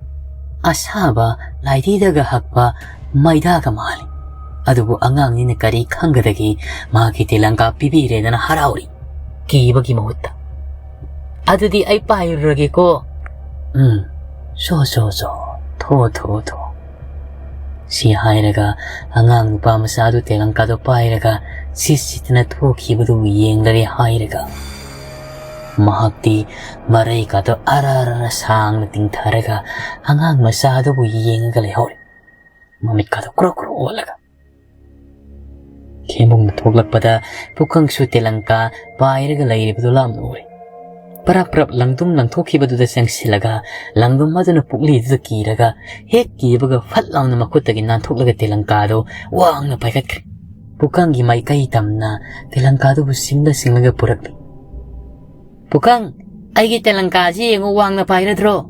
ꯑꯁꯥꯕ ꯂꯥꯏꯙꯤꯗꯒ ꯍꯛꯄ ꯃꯩꯗꯥꯒ ꯃꯥꯜꯂꯤ꯫ ꯑꯗꯨꯕꯨ ꯑꯉꯥꯡꯅꯤꯅ ꯀꯔꯤ ꯈꯪꯒꯗꯒꯦ, ꯃꯍꯥꯛꯀꯤ ꯇꯦꯂꯪꯀꯥ ꯄꯤꯕꯤꯔꯦꯗꯅ ꯍꯔꯥꯎꯔꯤ, ꯀꯤꯕꯒꯤ ꯃꯍꯨꯠꯇ꯫ "ꯑꯗꯨꯗꯤ ꯑꯩ ꯄꯥꯏꯔꯨꯔꯒꯦꯀꯣ"꯫ "ꯎꯝ, ꯁꯣ, ꯁꯣ, ꯁꯣ, ꯊꯣ, ꯊꯣ, ꯊꯣ"꯫ ꯁꯤ ꯍꯥꯏꯔꯒ ꯑꯉꯥꯡ ꯅꯨꯄꯥ ꯃꯆꯥꯗꯨ ꯇꯦꯂꯪꯀꯥꯗꯨ ꯄꯥꯏꯔꯒ ꯁꯤꯠ ꯁꯤꯠꯇꯅ ꯊꯣꯛꯈꯤꯕꯗꯨ ꯌꯦꯡꯂꯔꯦ ꯍꯥꯏꯔꯒ ꯃꯍꯥꯛꯇꯤ ꯃꯔꯩꯀꯥꯗꯨ ꯑꯔ ꯑꯔ ꯑꯔ ꯁꯥꯡꯅ ꯇꯤꯡꯊꯔꯒ ꯑꯉꯥꯡ ꯃꯆꯥꯗꯨꯕꯨ ꯌꯦꯡꯉꯒ ꯂꯩꯍꯧꯔꯦ, ꯃꯃꯤꯠꯀꯥꯗꯨ ꯀ꯭ꯔꯣꯛ ꯀ꯭ꯔꯣꯛ ꯑꯣꯜꯂꯒ꯫ ꯈꯦꯝꯕꯨꯡꯗ ꯊꯣꯛꯂꯛꯄꯗ ꯄꯨꯈꯪꯁꯨ ꯇꯦꯂꯪꯀꯥ ꯄꯥꯏꯔꯒ ꯂꯩꯔꯤꯕꯗꯨ ꯂꯥꯞꯅ ꯎꯔꯦ꯫ ꯄꯔꯞ ꯄꯔꯞ ꯂꯪꯗꯨꯝ ꯂꯪꯊꯣꯛꯈꯤꯕꯗꯨꯗ ꯆꯪꯁꯤꯜꯂꯒ ꯂꯪꯗꯨꯝ ꯑꯗꯨꯅ ꯄꯨꯛꯂꯤꯗꯨꯗ ꯀꯤꯔꯒ ꯍꯦꯛ ꯀꯤꯕꯒ ꯐꯠ ꯂꯥꯎꯅ ꯃꯈꯨꯠꯇꯒꯤ ꯅꯥꯟꯊꯣꯛꯂꯒ ꯇꯦꯂꯪꯀꯥꯗꯨ ꯋꯥꯡꯅ ꯄꯥꯏꯈꯠꯈ꯭ꯔꯦ꯫ ꯄꯨꯈꯪꯒꯤ ꯃꯥꯏꯀꯩ ꯇꯝꯅ ꯇꯦꯂꯪꯀꯥꯗꯨꯕꯨ ꯁꯤꯡꯂ ꯁꯤꯡꯂꯒ ꯄꯨꯔꯛꯂꯤ꯫ "ꯄꯨꯈꯪ, ꯑꯩꯒꯤ ꯇꯦꯂꯪꯀꯥꯁꯤ ꯌꯦꯡꯉꯨ, ꯋꯥꯡꯅ ꯄꯥꯏꯔꯗ꯭ꯔꯣ?"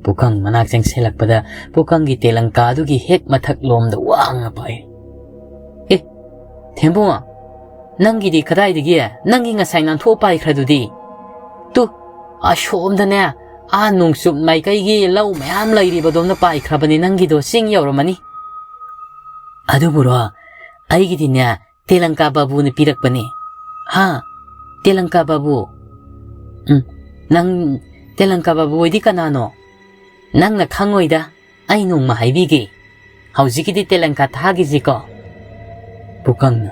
ꯄꯨꯈꯪ ꯃꯅꯥꯛ ꯆꯪꯁꯤꯜꯂꯛꯄꯗ ꯄꯨꯈꯪꯒꯤ ꯇꯦꯂꯪꯀꯥꯗꯨꯒꯤ ꯍꯦꯛ ꯃꯊꯛ ꯂꯣꯝꯗ ꯋꯥꯡꯅ ꯄꯥꯏ꯫ "ꯑꯦ, ꯊꯦꯝꯕꯨꯡ, ꯅꯪꯒꯤꯗꯤ ꯀꯗꯥꯏꯗꯒꯤ? ꯅꯪꯒꯤ ꯉꯁꯥꯏ ꯅꯥꯟꯊꯣꯛꯑ ꯄꯥꯏꯈ꯭ꯔꯗꯨꯗꯤ꯫ ꯇꯨ, ꯑꯁꯣꯝꯗꯅꯦ, ꯑꯥ ꯅꯣꯡꯆꯨꯞ ꯃꯥꯏꯀꯩꯒꯤ ꯂꯧ ꯃꯌꯥꯝ ꯂꯩꯔꯤꯕꯗꯣꯝꯅ ꯄꯥꯏꯈ꯭ꯔꯕꯅꯤ ꯅꯪꯒꯤꯗꯣ, ꯆꯤꯡ ꯌꯧꯔꯝꯃꯅꯤ꯫ ꯑꯗꯨꯕꯨꯔꯣ, ꯑꯩꯒꯤꯗꯤꯅꯦ, ꯇꯦꯂꯪꯀꯥ ꯕꯥꯕꯨꯅ ꯄꯤꯔꯛꯄꯅꯦ꯫ ꯍꯥ? ꯇꯦꯂꯪꯀꯥ ꯕꯥꯕꯨ? ꯎꯝ, ꯅꯪ ꯇꯦꯂꯪꯀꯥ ꯕꯥꯕꯨ ꯍꯣꯏꯗꯤ ꯀꯅꯥꯅꯣ? ꯅꯪꯅ ꯈꯪꯉꯣꯏꯗ, ꯑꯩ ꯅꯣꯡꯃ ꯍꯥꯏꯕꯤꯒꯦ꯫ ꯍꯧꯖꯤꯛꯀꯤꯗꯤ ꯇꯦꯂꯪꯀꯥ ꯊꯥꯈꯤꯁꯤꯀꯣ꯫ ꯄꯨꯀꯪꯅ,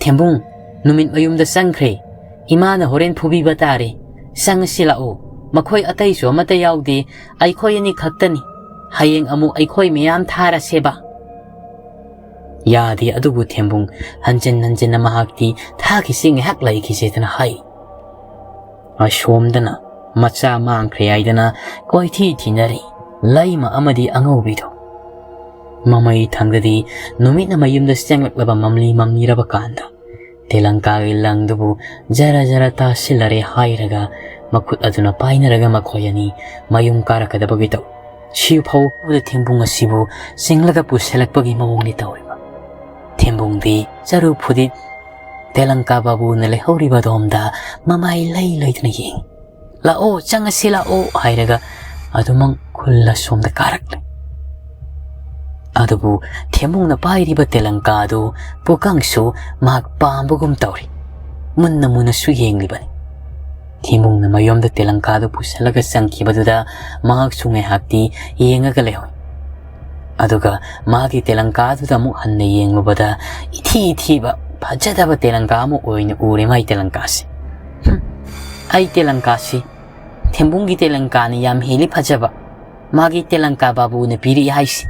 "ꯊꯦꯝꯕꯨꯡ, ꯅꯨꯃꯤꯠ ꯃꯌꯨꯝꯗ ꯆꯪꯈ꯭ꯔꯦ꯫ ꯏꯃꯥꯅ ꯍꯣꯔꯦꯟ ꯐꯨꯕꯤꯕ ꯇꯥꯔꯦ꯫ ꯆꯪꯉꯁꯤ ꯂꯥꯛꯑꯣ꯫ ꯃꯈꯣꯏ ꯑꯇꯩꯁꯨ ꯑꯃꯠꯇ ꯌꯥꯎꯗꯦ꯫ ꯑꯩꯈꯣꯏ ꯑꯅꯤ ꯈꯛꯇꯅꯤ꯫ ꯍꯌꯦꯡ ꯑꯃꯨꯛ ꯑꯩꯈꯣꯏ ꯃꯌꯥꯝ ꯊꯥꯔꯁꯦꯕ꯫" "ꯌꯥꯗꯦ ꯑꯗꯨꯕꯨ ꯊꯦꯝꯕꯨꯡ", ꯍꯟꯖꯤꯟ ꯍꯟꯖꯤꯟꯅ ꯃꯍꯥꯛꯇꯤ "ꯊꯥꯈꯤꯁꯤ, ꯉꯥꯏꯍꯥꯛ ꯂꯩꯈꯤꯁꯦꯗꯅ" ꯍꯥꯏ꯫ ꯑꯁꯣꯝꯗꯅ ꯃꯆꯥ ꯃꯥꯡꯈ꯭ꯔꯦ ꯍꯥꯏꯗꯅ ꯀꯣꯏꯊꯤ ꯊꯤꯅꯔꯤ ꯂꯩꯃ ꯑꯃꯗꯤ ꯑꯉꯧꯕꯤꯗꯣ꯫ ꯃꯃꯩ ꯊꯪꯗꯗꯤ ꯅꯨꯃꯤꯠꯅ ꯃꯌꯨꯝꯗ ꯆꯪꯂꯛꯂꯕ ꯃꯝꯂꯤ ꯃꯝꯂꯤꯔꯕ ꯀꯥꯟꯗ, ꯇꯦꯂꯪꯀꯥꯒꯤ ꯂꯪꯗꯨꯕꯨ ꯖꯔ ꯖꯔ ꯇꯥꯁꯤꯜꯂꯔꯦ ꯍꯥꯏꯔꯒ ꯃꯈꯨꯠ ꯑꯗꯨꯅ ꯄꯥꯏꯅꯔꯒ ꯃꯈꯣꯏ ꯑꯅꯤ ꯃꯌꯨꯝ ꯀꯥꯔꯛꯀꯗꯕꯒꯤ ꯇꯧ꯫ ꯁꯤꯐꯥꯎꯕꯗ ꯊꯦꯝꯕꯨꯡ ꯑꯁꯤꯕꯨ ꯆꯤꯡꯂꯒ ꯄꯨꯁꯤꯜꯂꯛꯄꯒꯤ ꯃꯑꯣꯡꯅꯤ ꯇꯧꯔꯤꯕ꯫ ꯊꯦꯝꯕꯨꯡꯗꯤ ꯆꯔꯨ ꯐꯨꯗꯤꯠ ꯇꯦꯂꯪꯀꯥ ꯕꯥꯕꯨꯅ ꯂꯩꯍꯧꯔꯤꯕ ꯑꯗꯣꯝꯗ ꯃꯃꯥꯏ ꯂꯩ ꯂꯩꯗꯨꯅ ꯌꯦꯡ꯫ "ꯂꯥꯛꯑꯣ, ꯆꯪꯉꯁꯤ ꯂꯥꯛꯑꯣ" ꯍꯥꯏꯔꯒ ꯑꯗꯨꯃꯛ ꯈꯨꯜ ꯑꯁꯣꯝꯗ ꯀꯥꯔꯛꯂꯦ꯫ ꯑꯗꯨꯕꯨ ꯊꯦꯝꯕꯨꯡꯅ ꯄꯥꯏꯔꯤꯕ ꯇꯦꯂꯪꯀꯥ ꯑꯗꯨ ꯄꯨꯀꯪꯁꯨ ꯃꯍꯥꯛ ꯄꯥꯝꯕꯒꯨꯝ ꯇꯧꯔꯤ꯫ ꯃꯨꯟꯅ ꯃꯨꯟꯅꯁꯨ ꯌꯦꯡꯂꯤꯕꯅꯤ꯫ ꯊꯦꯝꯕꯨꯡꯅ ꯃꯌꯨꯝꯗ ꯇꯦꯂꯪꯀꯥꯗꯨ ꯄꯨꯁꯤꯜꯂꯒ ꯆꯪꯈꯤꯕꯗꯨꯗ ꯃꯍꯥꯛꯁꯨ ꯉꯥꯏꯍꯥꯛꯇꯤ ꯌꯦꯡꯉꯒ ꯂꯩꯍꯧꯏ꯫ ꯑꯗꯨꯒ ꯃꯥꯒꯤ ꯇꯦꯂꯪꯀꯥꯗꯨꯗ ꯑꯃꯨꯛ ꯍꯟꯅ ꯌꯦꯡꯂꯨꯕꯗ ꯏꯊꯤ ꯏꯊꯤꯕ ꯐꯖꯗꯕ ꯇꯦꯂꯪꯀꯥ ꯑꯃ ꯑꯣꯏꯅ ꯎꯔꯦ ꯃꯥꯒꯤ ꯇꯦꯂꯪꯀꯥꯁꯦ꯫ "ꯍꯨꯝ, ꯑꯩ ꯇꯦꯂꯪꯀꯥꯁꯤ ꯊꯦꯝꯕꯨꯡꯒꯤ ꯇꯦꯂꯪꯀꯥꯅ ꯌꯥꯝ ꯍꯦꯜꯂꯤ ꯐꯖꯕ꯫ ꯃꯥꯒꯤ ꯇꯦꯂꯪꯀꯥ ꯕꯥꯕꯨꯅ ꯄꯤꯔꯛꯏ ꯍꯥꯏꯁꯤ꯫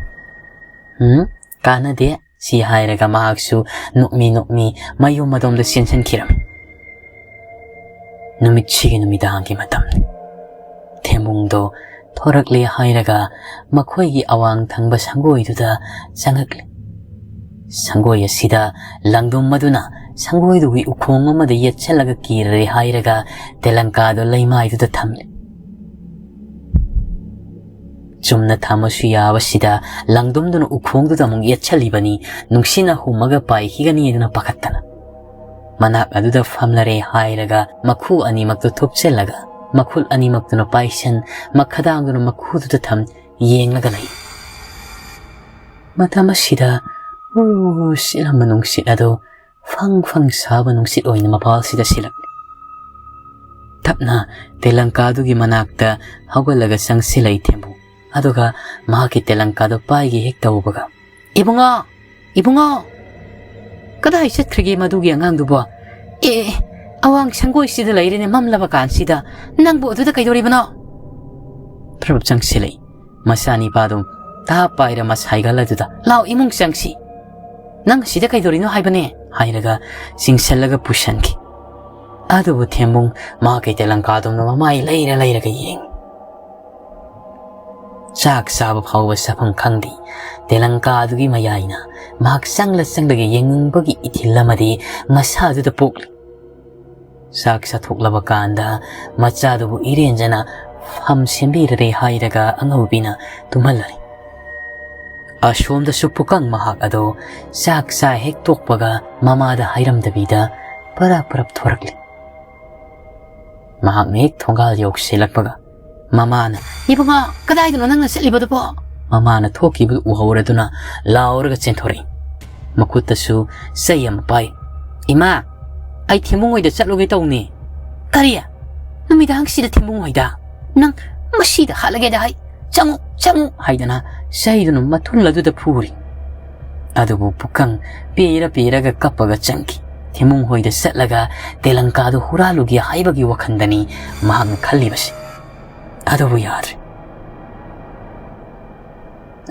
ꯎꯝ, ꯀꯥꯟꯅꯗꯦ", ꯁꯤ ꯍꯥꯏꯔꯒ ꯃꯍꯥꯛꯁꯨ ꯅꯣꯛꯃꯤ ꯅꯣꯛꯃꯤ ꯃꯌꯨꯝ ꯑꯗꯣꯝꯗ ꯆꯦꯟꯁꯤꯟꯈꯤꯔꯝꯃꯤ꯫ ꯅꯨꯃꯤꯠꯁꯤꯒꯤ ꯅꯨꯃꯤꯗꯥꯡꯒꯤ ꯃꯇꯝꯅꯤ꯫ ꯊꯦꯝꯕꯨꯡꯗꯣ ꯊꯣꯔꯛꯂꯦ ꯍꯥꯏꯔꯒ ꯃꯈꯣꯏꯒꯤ ꯑꯋꯥꯡ ꯊꯪꯕ ꯁꯪꯒꯣꯏꯗꯨꯗ ꯆꯪꯉꯛꯂꯦ꯫ ꯁꯪꯒꯣꯏ ꯑꯁꯤꯗ ꯂꯪꯗꯨꯝ ꯑꯗꯨꯅ ꯁꯪꯒꯣꯏꯗꯨꯒꯤ ꯎꯈꯣꯡ ꯑꯃꯗ ꯌꯦꯠꯁꯜꯂꯒ ꯀꯤꯔꯔꯦ ꯍꯥꯏꯔꯒ ꯇꯦꯂꯪꯀꯥꯗꯨ ꯂꯩꯃꯥꯏꯗꯨꯗ ꯊꯝꯂꯦ꯫ ꯆꯨꯝꯅ ꯊꯝꯃꯁꯨ ꯌꯥꯕꯁꯤꯗ ꯂꯪꯗꯨꯝꯗꯨꯅ ꯎꯈꯣꯡꯗꯨꯗ ꯑꯃꯨꯛ ꯌꯦꯠꯁꯜꯂꯤꯕꯅꯤ, ꯅꯨꯡꯁꯤꯠꯅ ꯍꯨꯝꯃꯒ ꯄꯥꯏꯈꯤꯒꯅꯤ ꯍꯥꯏꯗꯨꯅ ꯄꯥꯈꯠꯇꯅ꯫ ꯃꯅꯥꯛ ꯑꯗꯨꯗ ꯐꯝꯂꯔꯦ ꯍꯥꯏꯔꯒ ꯃꯈꯨ ꯑꯅꯤꯃꯛꯇꯨ ꯊꯨꯞꯆꯜꯂꯒ ꯃꯈꯨꯠ ꯑꯅꯤꯃꯛꯇꯨꯅ ꯄꯥꯏꯁꯟ, ꯃꯈꯗꯥꯡꯗꯨꯅ ꯃꯈꯨꯗꯨꯗ ꯊꯝ ꯌꯦꯡꯂꯒ ꯂꯩ꯫ ꯃꯇꯝ ꯑꯁꯤꯗ ꯍꯨ ꯁꯤꯠꯂꯝꯕ ꯅꯨꯡꯁꯤꯠ ꯑꯗꯨ ꯐꯪ ꯐꯪ ꯁꯥꯕ ꯅꯨꯡꯁꯤꯠ ꯑꯣꯏꯅ ꯃꯄꯥꯜꯁꯤꯗ ꯁꯤꯠꯂꯛꯂꯤ꯫ ꯇꯞꯅ ꯇꯦꯂꯪꯀꯥꯗꯨꯒꯤ ꯃꯅꯥꯛꯇ ꯍꯧꯒꯠꯂꯒ ꯆꯪꯁꯤꯜꯂꯛꯏ ꯊꯦꯝꯕꯨ꯫ ꯑꯗꯨꯒ ꯃꯍꯥꯛꯀꯤ ꯇꯦꯂꯪꯀꯥꯗꯨ ꯄꯥꯏꯒꯦ ꯍꯦꯛ ꯇꯧꯕꯒ, "ꯏꯕꯨꯡꯉꯣ! ꯏꯕꯨꯡꯉꯣ! ꯀꯗꯥꯏ ꯆꯠꯈ꯭ꯔꯒꯦ ꯃꯗꯨꯒꯤ ꯑꯉꯥꯡꯗꯨꯕꯣ? ꯑꯦ, ꯑꯦ, ꯑꯋꯥꯡ ꯁꯪꯒꯣꯏꯁꯤꯗ ꯂꯩꯔꯦꯅꯦ ꯃꯝꯂꯕ ꯀꯥꯟꯁꯤꯗ꯫ ꯅꯪꯕꯨ ꯑꯗꯨꯗ ꯀꯩꯗꯧꯔꯤꯕꯅꯣ?" ꯄ꯭ꯔꯞ ꯆꯪꯁꯤꯜꯂꯛꯏ꯫ ꯃꯆꯥꯅꯤꯄꯥꯗꯨ ꯇꯥꯞ ꯄꯥꯏꯔ ꯃꯁꯥꯏꯒꯜ ꯑꯗꯨꯗ, "ꯂꯥꯎ, ꯏꯃꯨꯡ ꯆꯪꯁꯤ꯫ ꯅꯪ ꯁꯤꯗ ꯀꯩꯗꯧꯔꯤꯅꯣ ꯍꯥꯏꯕꯅꯦ?" ꯍꯥꯏꯔꯒ ꯆꯤꯡꯁꯤꯜꯂꯒ ꯄꯨꯁꯟꯈꯤ꯫ ꯑꯗꯨꯕꯨ ꯊꯦꯝꯕꯨꯡ ꯃꯍꯥꯛꯀꯤ ꯇꯦꯂꯪꯀꯥꯗꯨꯅ ꯃꯃꯥꯏ ꯂꯩꯔ ꯂꯩꯔꯒ ꯌꯦꯡꯉꯤ꯫ ꯆꯥꯛ ꯆꯥꯕ ꯐꯥꯎꯕ ꯆꯥꯐꯝ ꯈꯪꯗꯦ꯫ ꯇꯦꯂꯪꯀꯥꯗꯨꯒꯤ ꯃꯌꯥꯏꯅ ꯃꯍꯥꯛ ꯆꯪꯂ ꯆꯪꯂꯒ ꯌꯦꯡꯅꯤꯡꯕꯒꯤ ꯏꯊꯤꯜ ꯑꯃꯗꯤ ꯃꯁꯥꯗꯨꯗ ꯄꯣꯛꯂꯤ꯫ ꯆꯥꯛ ꯆꯥꯊꯣꯛꯂꯕ ꯀꯥꯟꯗ ꯃꯆꯥꯗꯨꯕꯨ ꯏꯔꯦꯟꯖꯅ ꯐꯝ ꯁꯦꯝꯕꯤꯔꯔꯦ ꯍꯥꯏꯔꯒ ꯑꯉꯧꯕꯤꯅ ꯇꯨꯝꯍꯜꯂꯔꯦ꯫ ꯑꯁꯣꯝꯗꯁꯨ ꯄꯨꯀꯪ ꯃꯍꯥꯛ ꯑꯗꯣ ꯆꯥꯛ ꯆꯥ ꯍꯦꯛ ꯇꯣꯛꯄꯒ ꯃꯃꯥꯗ ꯍꯥꯏꯔꯝꯗꯕꯤꯗ ꯄꯔꯞ ꯄꯔꯞ ꯊꯣꯔꯛꯂꯤ꯫ ꯃꯍꯥꯛꯅ ꯍꯦꯛ ꯊꯣꯡꯒꯥꯜ ꯌꯧꯁꯤꯜꯂꯛꯄꯒ ꯃꯃꯥꯅ, "ꯏꯕꯨꯡꯉꯣ, ꯀꯗꯥꯏꯗꯅꯣ ꯅꯪꯅ ꯆꯠꯂꯤꯕꯗꯨꯕꯣ?" ꯃꯃꯥꯅ ꯊꯣꯛꯈꯤꯕꯗꯨ ꯎꯍꯧꯔꯗꯨꯅ ꯂꯥꯎꯔꯒ ꯆꯦꯟꯊꯣꯔꯛꯏ꯫ ꯃꯈꯨꯠꯇꯁꯨ ꯆꯩ ꯑꯃ ꯄꯥꯏ꯫ "ꯏꯃꯥ, ꯑꯩ ꯊꯦꯝꯕꯨꯡ ꯍꯣꯏꯗ ꯆꯠꯂꯨꯒꯦ ꯇꯧꯅꯤ꯫" "ꯀꯔꯤ? ꯅꯨꯃꯤꯗꯥꯡꯁꯤꯗ ꯊꯦꯝꯕꯨꯡ ꯍꯣꯏꯗ? ꯅꯪ ꯃꯁꯤꯗ ꯍꯥꯠꯂꯒꯦꯗ ꯍꯥꯏ꯫ ꯆꯪꯉꯨ, ꯆꯪꯉꯨ!" ꯍꯥꯏꯗꯅ ꯆꯩꯗꯨꯅ ꯃꯊꯨꯜ ꯑꯗꯨꯗ ꯐꯨꯔꯤ꯫ ꯑꯗꯨꯕꯨ ꯄꯨꯀꯪ ꯄꯦꯔ ꯄꯦꯔꯒ ꯀꯞꯄꯒ ꯆꯪꯈꯤ꯫ ꯊꯦꯝꯕꯨꯡ ꯍꯣꯏꯗ ꯆꯠꯂꯒ ꯇꯦꯂꯪꯀꯥꯗꯨ ꯍꯨꯔꯥꯜꯂꯨꯒꯦ ꯍꯥꯏꯕꯒꯤ ꯋꯥꯈꯜꯗꯅꯤ ꯃꯍꯥꯛꯅ ꯈꯜꯂꯤꯕꯁꯤ꯫ ꯑꯗꯨꯕꯨ ꯌꯥꯗ꯭ꯔꯦ꯫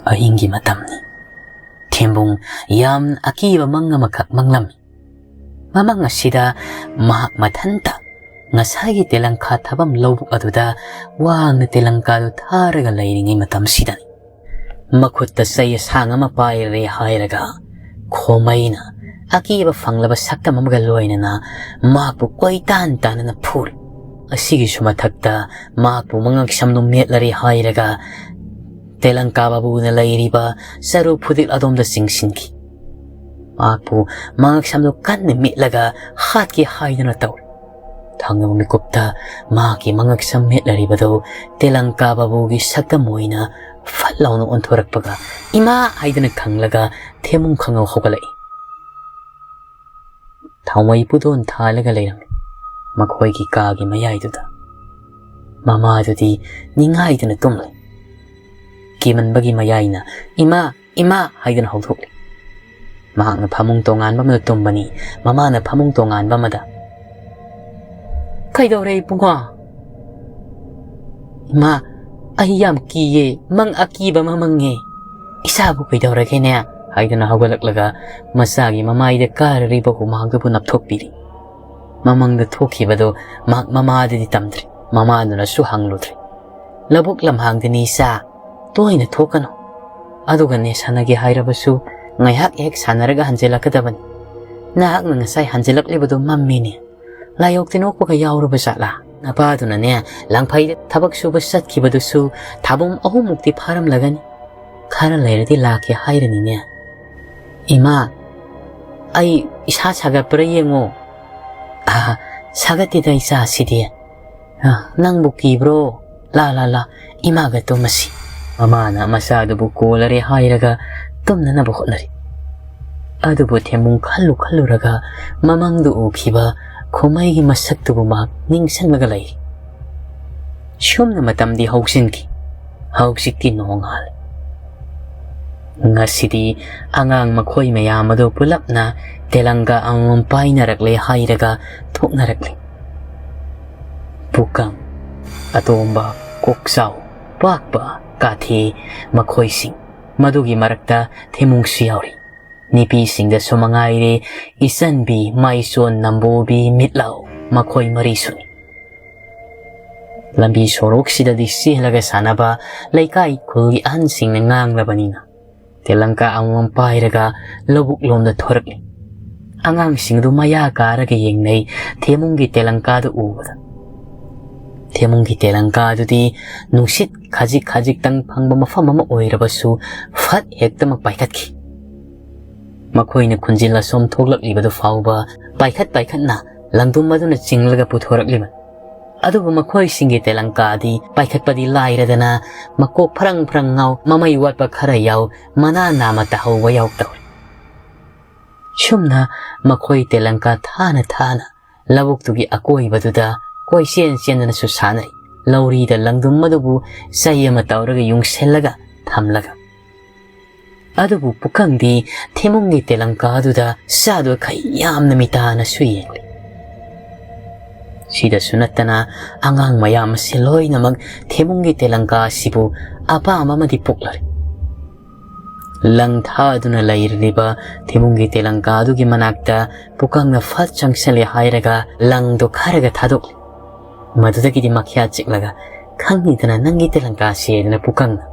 ꯑꯍꯤꯡꯒꯤ ꯃꯇꯝꯅꯤ꯫ ꯊꯦꯝꯕꯨꯡ ꯌꯥꯝ ꯑꯀꯤꯕ ꯃꯪ ꯑꯃꯈꯛ ꯃꯪꯂꯝꯃꯤ꯫ ꯃꯃꯪ ꯑꯁꯤꯗ ꯃꯍꯥꯛ ꯃꯊꯟꯇ ꯉꯁꯥꯏꯒꯤ ꯇꯦꯂꯪꯀꯥ ꯊꯥꯐꯝ ꯂꯧꯕꯨꯛ ꯑꯗꯨꯗ ꯋꯥꯡꯅ ꯇꯦꯂꯪꯀꯥꯗꯨ ꯊꯥꯔꯒ ꯂꯩꯔꯤꯉꯩ ꯃꯇꯝꯁꯤꯗꯅꯤ꯫ ꯃꯈꯨꯠꯇ ꯆꯩ ꯑꯁꯥꯡ ꯑꯃ ꯄꯥꯏꯔꯦ ꯍꯥꯏꯔꯒ ꯈꯣꯃꯩꯅ ꯑꯀꯤꯕ ꯐꯪꯂꯕ ꯁꯛꯇꯝ ꯑꯃꯒ ꯂꯣꯏꯅꯅ ꯃꯍꯥꯛꯄꯨ ꯀꯣꯏꯇꯥꯟ ꯇꯥꯟꯅꯅ ꯐꯨꯔꯤ꯫ ꯑꯁꯤꯒꯤꯁꯨ ꯃꯊꯛꯇ ꯃꯍꯥꯛꯄꯨ ꯃꯉꯛꯁꯝꯗꯨ ꯃꯦꯠꯂꯔꯦ ꯍꯥꯏꯔꯒ ꯇꯦꯂꯪꯀꯥ ꯕꯥꯕꯨꯅ ꯂꯩꯔꯤꯕ ꯆꯔꯨ ꯐꯨꯗꯤꯛ ꯑꯗꯣꯝꯗ ꯆꯤꯡꯁꯤꯟꯈꯤ꯫ ꯃꯍꯥꯛꯄꯨ ꯃꯉꯛꯁꯝꯗꯨ ꯀꯟꯅ ꯃꯤꯠꯂꯒ ꯍꯥꯠꯀꯦ ꯍꯥꯏꯗꯨꯅ ꯇꯧꯔꯤ꯫ ꯊꯪꯅꯕ ꯃꯤꯀꯨꯞꯇ ꯃꯍꯥꯛꯀꯤ ꯃꯉꯛꯁꯝ ꯃꯤꯠꯂꯔꯤꯕꯗꯨ ꯇꯦꯂꯪꯀꯥ ꯕꯥꯕꯨꯒꯤ ꯁꯛꯇꯝ ꯑꯣꯏꯅ ꯐꯠ ꯂꯥꯎꯅ ꯑꯣꯟꯊꯣꯔꯛꯄꯒ "ꯏꯃꯥ!" ꯍꯥꯏꯗꯨꯅ ꯈꯪꯂꯒ ꯊꯦꯃꯨꯡ ꯈꯪꯍꯧ ꯍꯧꯒꯠꯂꯛꯏ꯫ ꯊꯥꯎꯃꯩ ꯄꯨꯗꯣꯟ ꯊꯥꯜꯂꯒ ꯂꯩꯔꯝꯃꯤ꯫ ꯃꯈꯣꯏꯒꯤ ꯀꯥꯒꯤ ꯃꯌꯥꯏꯗꯨꯗ ꯃꯃꯥꯗꯨꯗꯤ ꯅꯤꯡꯉꯥꯏꯗꯨꯅ ꯇꯨꯝꯂꯤ꯫ ꯀꯤꯃꯟꯕꯒꯤ ꯃꯌꯥꯏꯅ "ꯏꯃꯥ! ꯏꯃꯥ!" ꯍꯥꯏꯗꯨꯅ ꯍꯧꯗꯣꯛꯂꯤ꯫ ꯃꯍꯥꯛꯅ ꯐꯃꯨꯡ ꯇꯣꯉꯥꯟꯕ ꯑꯃꯗ ꯇꯨꯝꯕꯅꯤ꯫ ꯃꯃꯥꯅ ꯐꯃꯨꯡ ꯇꯣꯉꯥꯟꯕ ꯑꯃꯗ꯫ "ꯀꯩꯗꯧꯔꯦ ꯏꯕꯨꯡꯉꯣ?" "ꯏꯃꯥ, ꯑꯩ ꯌꯥꯝ ꯀꯤꯌꯦ, ꯃꯪ ꯑꯀꯤꯕ ꯑꯃ ꯃꯪꯉꯦ꯫ ꯏꯆꯥꯕꯨ ꯀꯩꯗꯧꯔꯒꯦꯅꯦ?" ꯍꯥꯏꯗꯨꯅ ꯍꯧꯒꯠꯂꯛꯂꯒ ꯃꯆꯥꯒꯤ ꯃꯃꯥꯏꯗ ꯀꯥꯔꯔꯤꯕ ꯍꯨꯃꯥꯡꯗꯨꯕꯨ ꯅꯞꯊꯣꯛꯄꯤꯔꯤ꯫ ꯃꯃꯪꯗ ꯊꯣꯛꯈꯤꯕꯗꯨ ꯃꯍꯥꯛ ꯃꯃꯥꯗꯗꯤ ꯇꯝꯗ꯭ꯔꯤ꯫ ꯃꯃꯥꯗꯨꯅꯁꯨ ꯍꯪꯂꯨꯗ꯭ꯔꯤ꯫ "ꯂꯧꯕꯨꯛ ꯂꯝꯍꯥꯡꯗꯅꯤ ꯏꯆꯥ, ꯇꯣꯏꯅ ꯊꯣꯛꯀꯅꯨ꯫ ꯑꯗꯨꯒꯅꯦ, ꯁꯥꯟꯅꯒꯦ ꯍꯥꯏꯔꯕꯁꯨ ꯉꯥꯏꯍꯥꯛ ꯍꯦꯛ ꯁꯥꯟꯅꯔꯒ ꯍꯟꯖꯤꯜꯂꯛꯀꯗꯕꯅꯤ꯫ ꯅꯍꯥꯛꯅ ꯉꯁꯥꯏ ꯍꯟꯖꯤꯜꯂꯛꯂꯤꯕꯗꯨ ꯃꯝꯃꯤꯅꯦ꯫ ꯂꯥꯏꯑꯣꯛ ꯇꯤꯟꯑꯣꯛꯄꯒ ꯌꯥꯎꯔꯕ ꯖꯥꯠꯂꯥ? ꯅꯄꯥꯗꯨꯅꯅꯦ, ꯂꯪꯐꯩꯗ ꯊꯕꯛ ꯁꯨꯕ ꯆꯠꯈꯤꯕꯗꯨꯁꯨ ꯊꯥꯕꯨꯝ ꯑꯍꯨꯝꯃꯨꯛꯇꯤ ꯐꯥꯔꯝꯂꯒꯅꯤ꯫ ꯈꯔ ꯂꯩꯔꯗꯤ ꯂꯥꯛꯀꯦ ꯍꯥꯏꯔꯅꯤꯅꯦ꯫ ꯏꯃꯥ, ꯑꯩ ꯏꯁꯥ ꯁꯥꯒꯠꯄ꯭ꯔꯥ ꯌꯦꯡꯉꯣ꯫" "ꯑꯥ, ꯁꯥꯒꯠꯇꯦꯗ ꯏꯆꯥꯁꯤꯗꯤ꯫ ꯑꯥ, ꯅꯪꯕꯨ ꯀꯤꯕ꯭ꯔꯣ? ꯂꯥ, ꯂꯥ, ꯂꯥ, ꯏꯃꯥꯒ ꯇꯨꯝꯃꯁꯤ꯫" ꯃꯃꯥꯅ ꯃꯆꯥꯗꯨꯕꯨ ꯀꯣꯜꯂꯔꯦ ꯍꯥꯏꯔꯒ ꯇꯨꯝꯅꯅꯕ ꯍꯣꯠꯅꯔꯤ꯫ ꯑꯗꯨꯕꯨ ꯊꯦꯝꯃꯨꯡ ꯈꯜꯂꯨ ꯈꯜꯂꯨꯔꯒ ꯃꯃꯪꯗ ꯎꯈꯤꯕ ꯈꯨꯃꯩꯒꯤ ꯃꯁꯛꯇꯨꯕꯨ ꯃꯍꯥꯛ ꯅꯤꯡꯁꯤꯡꯂꯒ ꯂꯩꯔꯤ꯫ ꯁꯨꯝꯅ ꯃꯇꯝꯗꯤ ꯍꯧꯖꯤꯟꯈꯤ꯫ ꯍꯧꯖꯤꯛꯇꯤ ꯅꯣꯡꯉꯥꯜꯂꯦ꯫ ꯉꯁꯤꯗꯤ ꯑꯉꯥꯡ ꯃꯈꯣꯏ ꯃꯌꯥꯝ ꯑꯗꯨ ꯄꯨꯂꯞꯅ ꯇꯦꯂꯪꯒꯥ ꯑꯃꯃꯝ ꯄꯥꯏꯅꯔꯛꯂꯦ ꯍꯥꯏꯔꯒ ꯊꯣꯛꯅꯔꯛꯂꯤ꯫ ꯄꯨꯀꯪ, ꯑꯇꯣꯝꯕ, ꯀꯣꯛꯆꯥꯎ, ꯄꯥꯛꯄ, ꯀꯥꯊꯤ, ꯃꯈꯣꯏꯁꯤꯡ, ꯃꯗꯨꯒꯤ ꯃꯔꯛꯇ ꯊꯦꯃꯨꯡꯁꯨ ꯌꯥꯎꯔꯤ꯫ ꯅꯨꯄꯤꯁꯤꯡꯗꯁꯨ ꯃꯉꯥꯏꯔꯦ, ꯏꯆꯟꯕꯤ, ꯃꯥꯏꯆꯣꯟ, ꯅꯝꯕꯣꯕꯤ, ꯃꯤꯠꯂꯥꯎ, ꯃꯈꯣꯏ ꯃꯔꯤꯁꯨꯅꯤ꯫ ꯂꯝꯕꯤ ꯁꯣꯔꯣꯛꯁꯤꯗꯗꯤ ꯆꯦꯜꯂꯒ ꯁꯥꯟꯅꯕ ꯂꯩꯀꯥꯏ ꯈꯨꯜꯒꯤ ꯑꯍꯟꯁꯤꯡꯅ ꯉꯥꯡꯂꯕꯅꯤꯅ, ꯇꯦꯂꯪꯀꯥ ꯑꯃꯃꯝ ꯄꯥꯏꯔꯒ ꯂꯧꯕꯨꯛ ꯂꯣꯝꯗ ꯊꯣꯔꯛꯂꯤ꯫ ꯑꯉꯥꯡꯁꯤꯡ ꯑꯗꯨ ꯃꯌꯥ ꯀꯥꯔꯒ ꯌꯦꯡꯅꯩ ꯊꯦꯃꯨꯡꯒꯤ ꯇꯦꯂꯪꯀꯥꯗꯨ ꯎꯕꯗ꯫ ꯊꯦꯃꯨꯡꯒꯤ ꯇꯦꯂꯪꯀꯥꯗꯨꯗꯤ ꯅꯨꯡꯁꯤꯠ ꯈꯖꯤꯛ ꯈꯖꯤꯛꯇꯪ ꯐꯪꯕ ꯃꯐꯝ ꯑꯃ ꯑꯣꯏꯔꯕꯁꯨ ꯐꯠ ꯍꯦꯛꯇꯃꯛ ꯄꯥꯏꯈꯠꯈꯤ꯫ ꯃꯈꯣꯏꯅ ꯈꯨꯟꯖꯤꯜ ꯑꯁꯣꯝ ꯊꯣꯛꯂꯛꯂꯤꯕꯗꯨ ꯐꯥꯎꯕ ꯄꯥꯏꯈꯠ ꯄꯥꯏꯈꯠꯅ ꯂꯪꯗꯨꯝ ꯑꯗꯨꯅ ꯆꯤꯡꯂꯒ ꯄꯨꯊꯣꯔꯛꯂꯤꯕꯅꯤ꯫ ꯑꯗꯨꯕꯨ ꯃꯈꯣꯏꯁꯤꯡꯒꯤ ꯇꯦꯂꯪꯀꯥꯗꯤ ꯄꯥꯏꯈꯠꯄꯗꯤ ꯂꯥꯏꯔꯗꯅ ꯃꯀꯣꯛ ꯐ꯭ꯔꯪ ꯐ꯭ꯔꯪ ꯉꯥꯎ, ꯃꯃꯩ ꯋꯥꯠꯄ ꯈꯔ ꯌꯥꯎ, ꯃꯅꯥ ꯅꯥꯝꯃ ꯇꯥꯍꯧꯕ ꯌꯥꯎ ꯇꯧꯏ꯫ ꯁꯨꯝꯅ ꯃꯈꯣꯏ ꯇꯦꯂꯪꯀꯥ ꯊꯥꯅ ꯊꯥꯅ ꯂꯧꯕꯨꯛꯇꯨꯒꯤ ꯑꯀꯣꯏꯕꯗꯨꯗ ꯀꯣꯏꯆꯦꯟ ꯆꯦꯟꯗꯅꯁꯨ ꯁꯥꯟꯅꯔꯤ꯫ ꯂꯧꯔꯤꯗ ꯂꯪꯗꯨꯝ ꯑꯗꯨꯕꯨ ꯆꯩ ꯑꯃ ꯇꯧꯔꯒ ꯌꯨꯡꯁꯤꯜꯂꯒ ꯊꯝꯂꯒ꯫ ꯑꯗꯨꯕꯨ ꯄꯨꯀꯪꯗꯤ ꯊꯦꯃꯨꯡꯒꯤ ꯇꯦꯂꯪꯀꯥꯗꯨꯗ ꯆꯥꯗꯣꯏꯈꯩ ꯌꯥꯝꯅ ꯃꯤꯇꯥꯅꯁꯨ ꯌꯦꯡꯂꯤ꯫ ꯁꯤꯗꯁꯨ ꯅꯠꯇꯅ ꯑꯉꯥꯡ ꯃꯌꯥꯝ ꯑꯁꯤ ꯂꯣꯏꯅꯃꯛ ꯊꯦꯃꯨꯡꯒꯤ ꯇꯦꯂꯪꯀꯥ ꯑꯁꯤꯕꯨ ꯑꯄꯥꯝꯕ ꯑꯃꯗꯤ ꯄꯣꯛꯂꯔꯦ꯫ ꯂꯪ ꯊꯥꯗꯨꯅ ꯂꯩꯔꯤꯕ ꯊꯦꯃꯨꯡꯒꯤ ꯇꯦꯂꯪꯀꯥ ꯑꯗꯨꯒꯤ ꯃꯅꯥꯛꯇ ꯄꯨꯀꯪꯅ ꯐꯠ ꯆꯪꯁꯤꯜꯂꯦ ꯍꯥꯏꯔꯒ ꯂꯪꯗꯣ ꯈꯔꯒ ꯊꯥꯗꯣꯛꯂꯦ꯫ ꯃꯗꯨꯗꯒꯤꯗꯤ ꯃꯈ꯭ꯌꯥ ꯆꯤꯛꯂꯒ, "ꯈꯪꯉꯤꯗꯅ ꯅꯪꯒꯤ ꯇꯦꯂꯪꯀꯥꯁꯦ" ꯍꯥꯏꯗꯅ ꯄꯨꯀꯪꯅ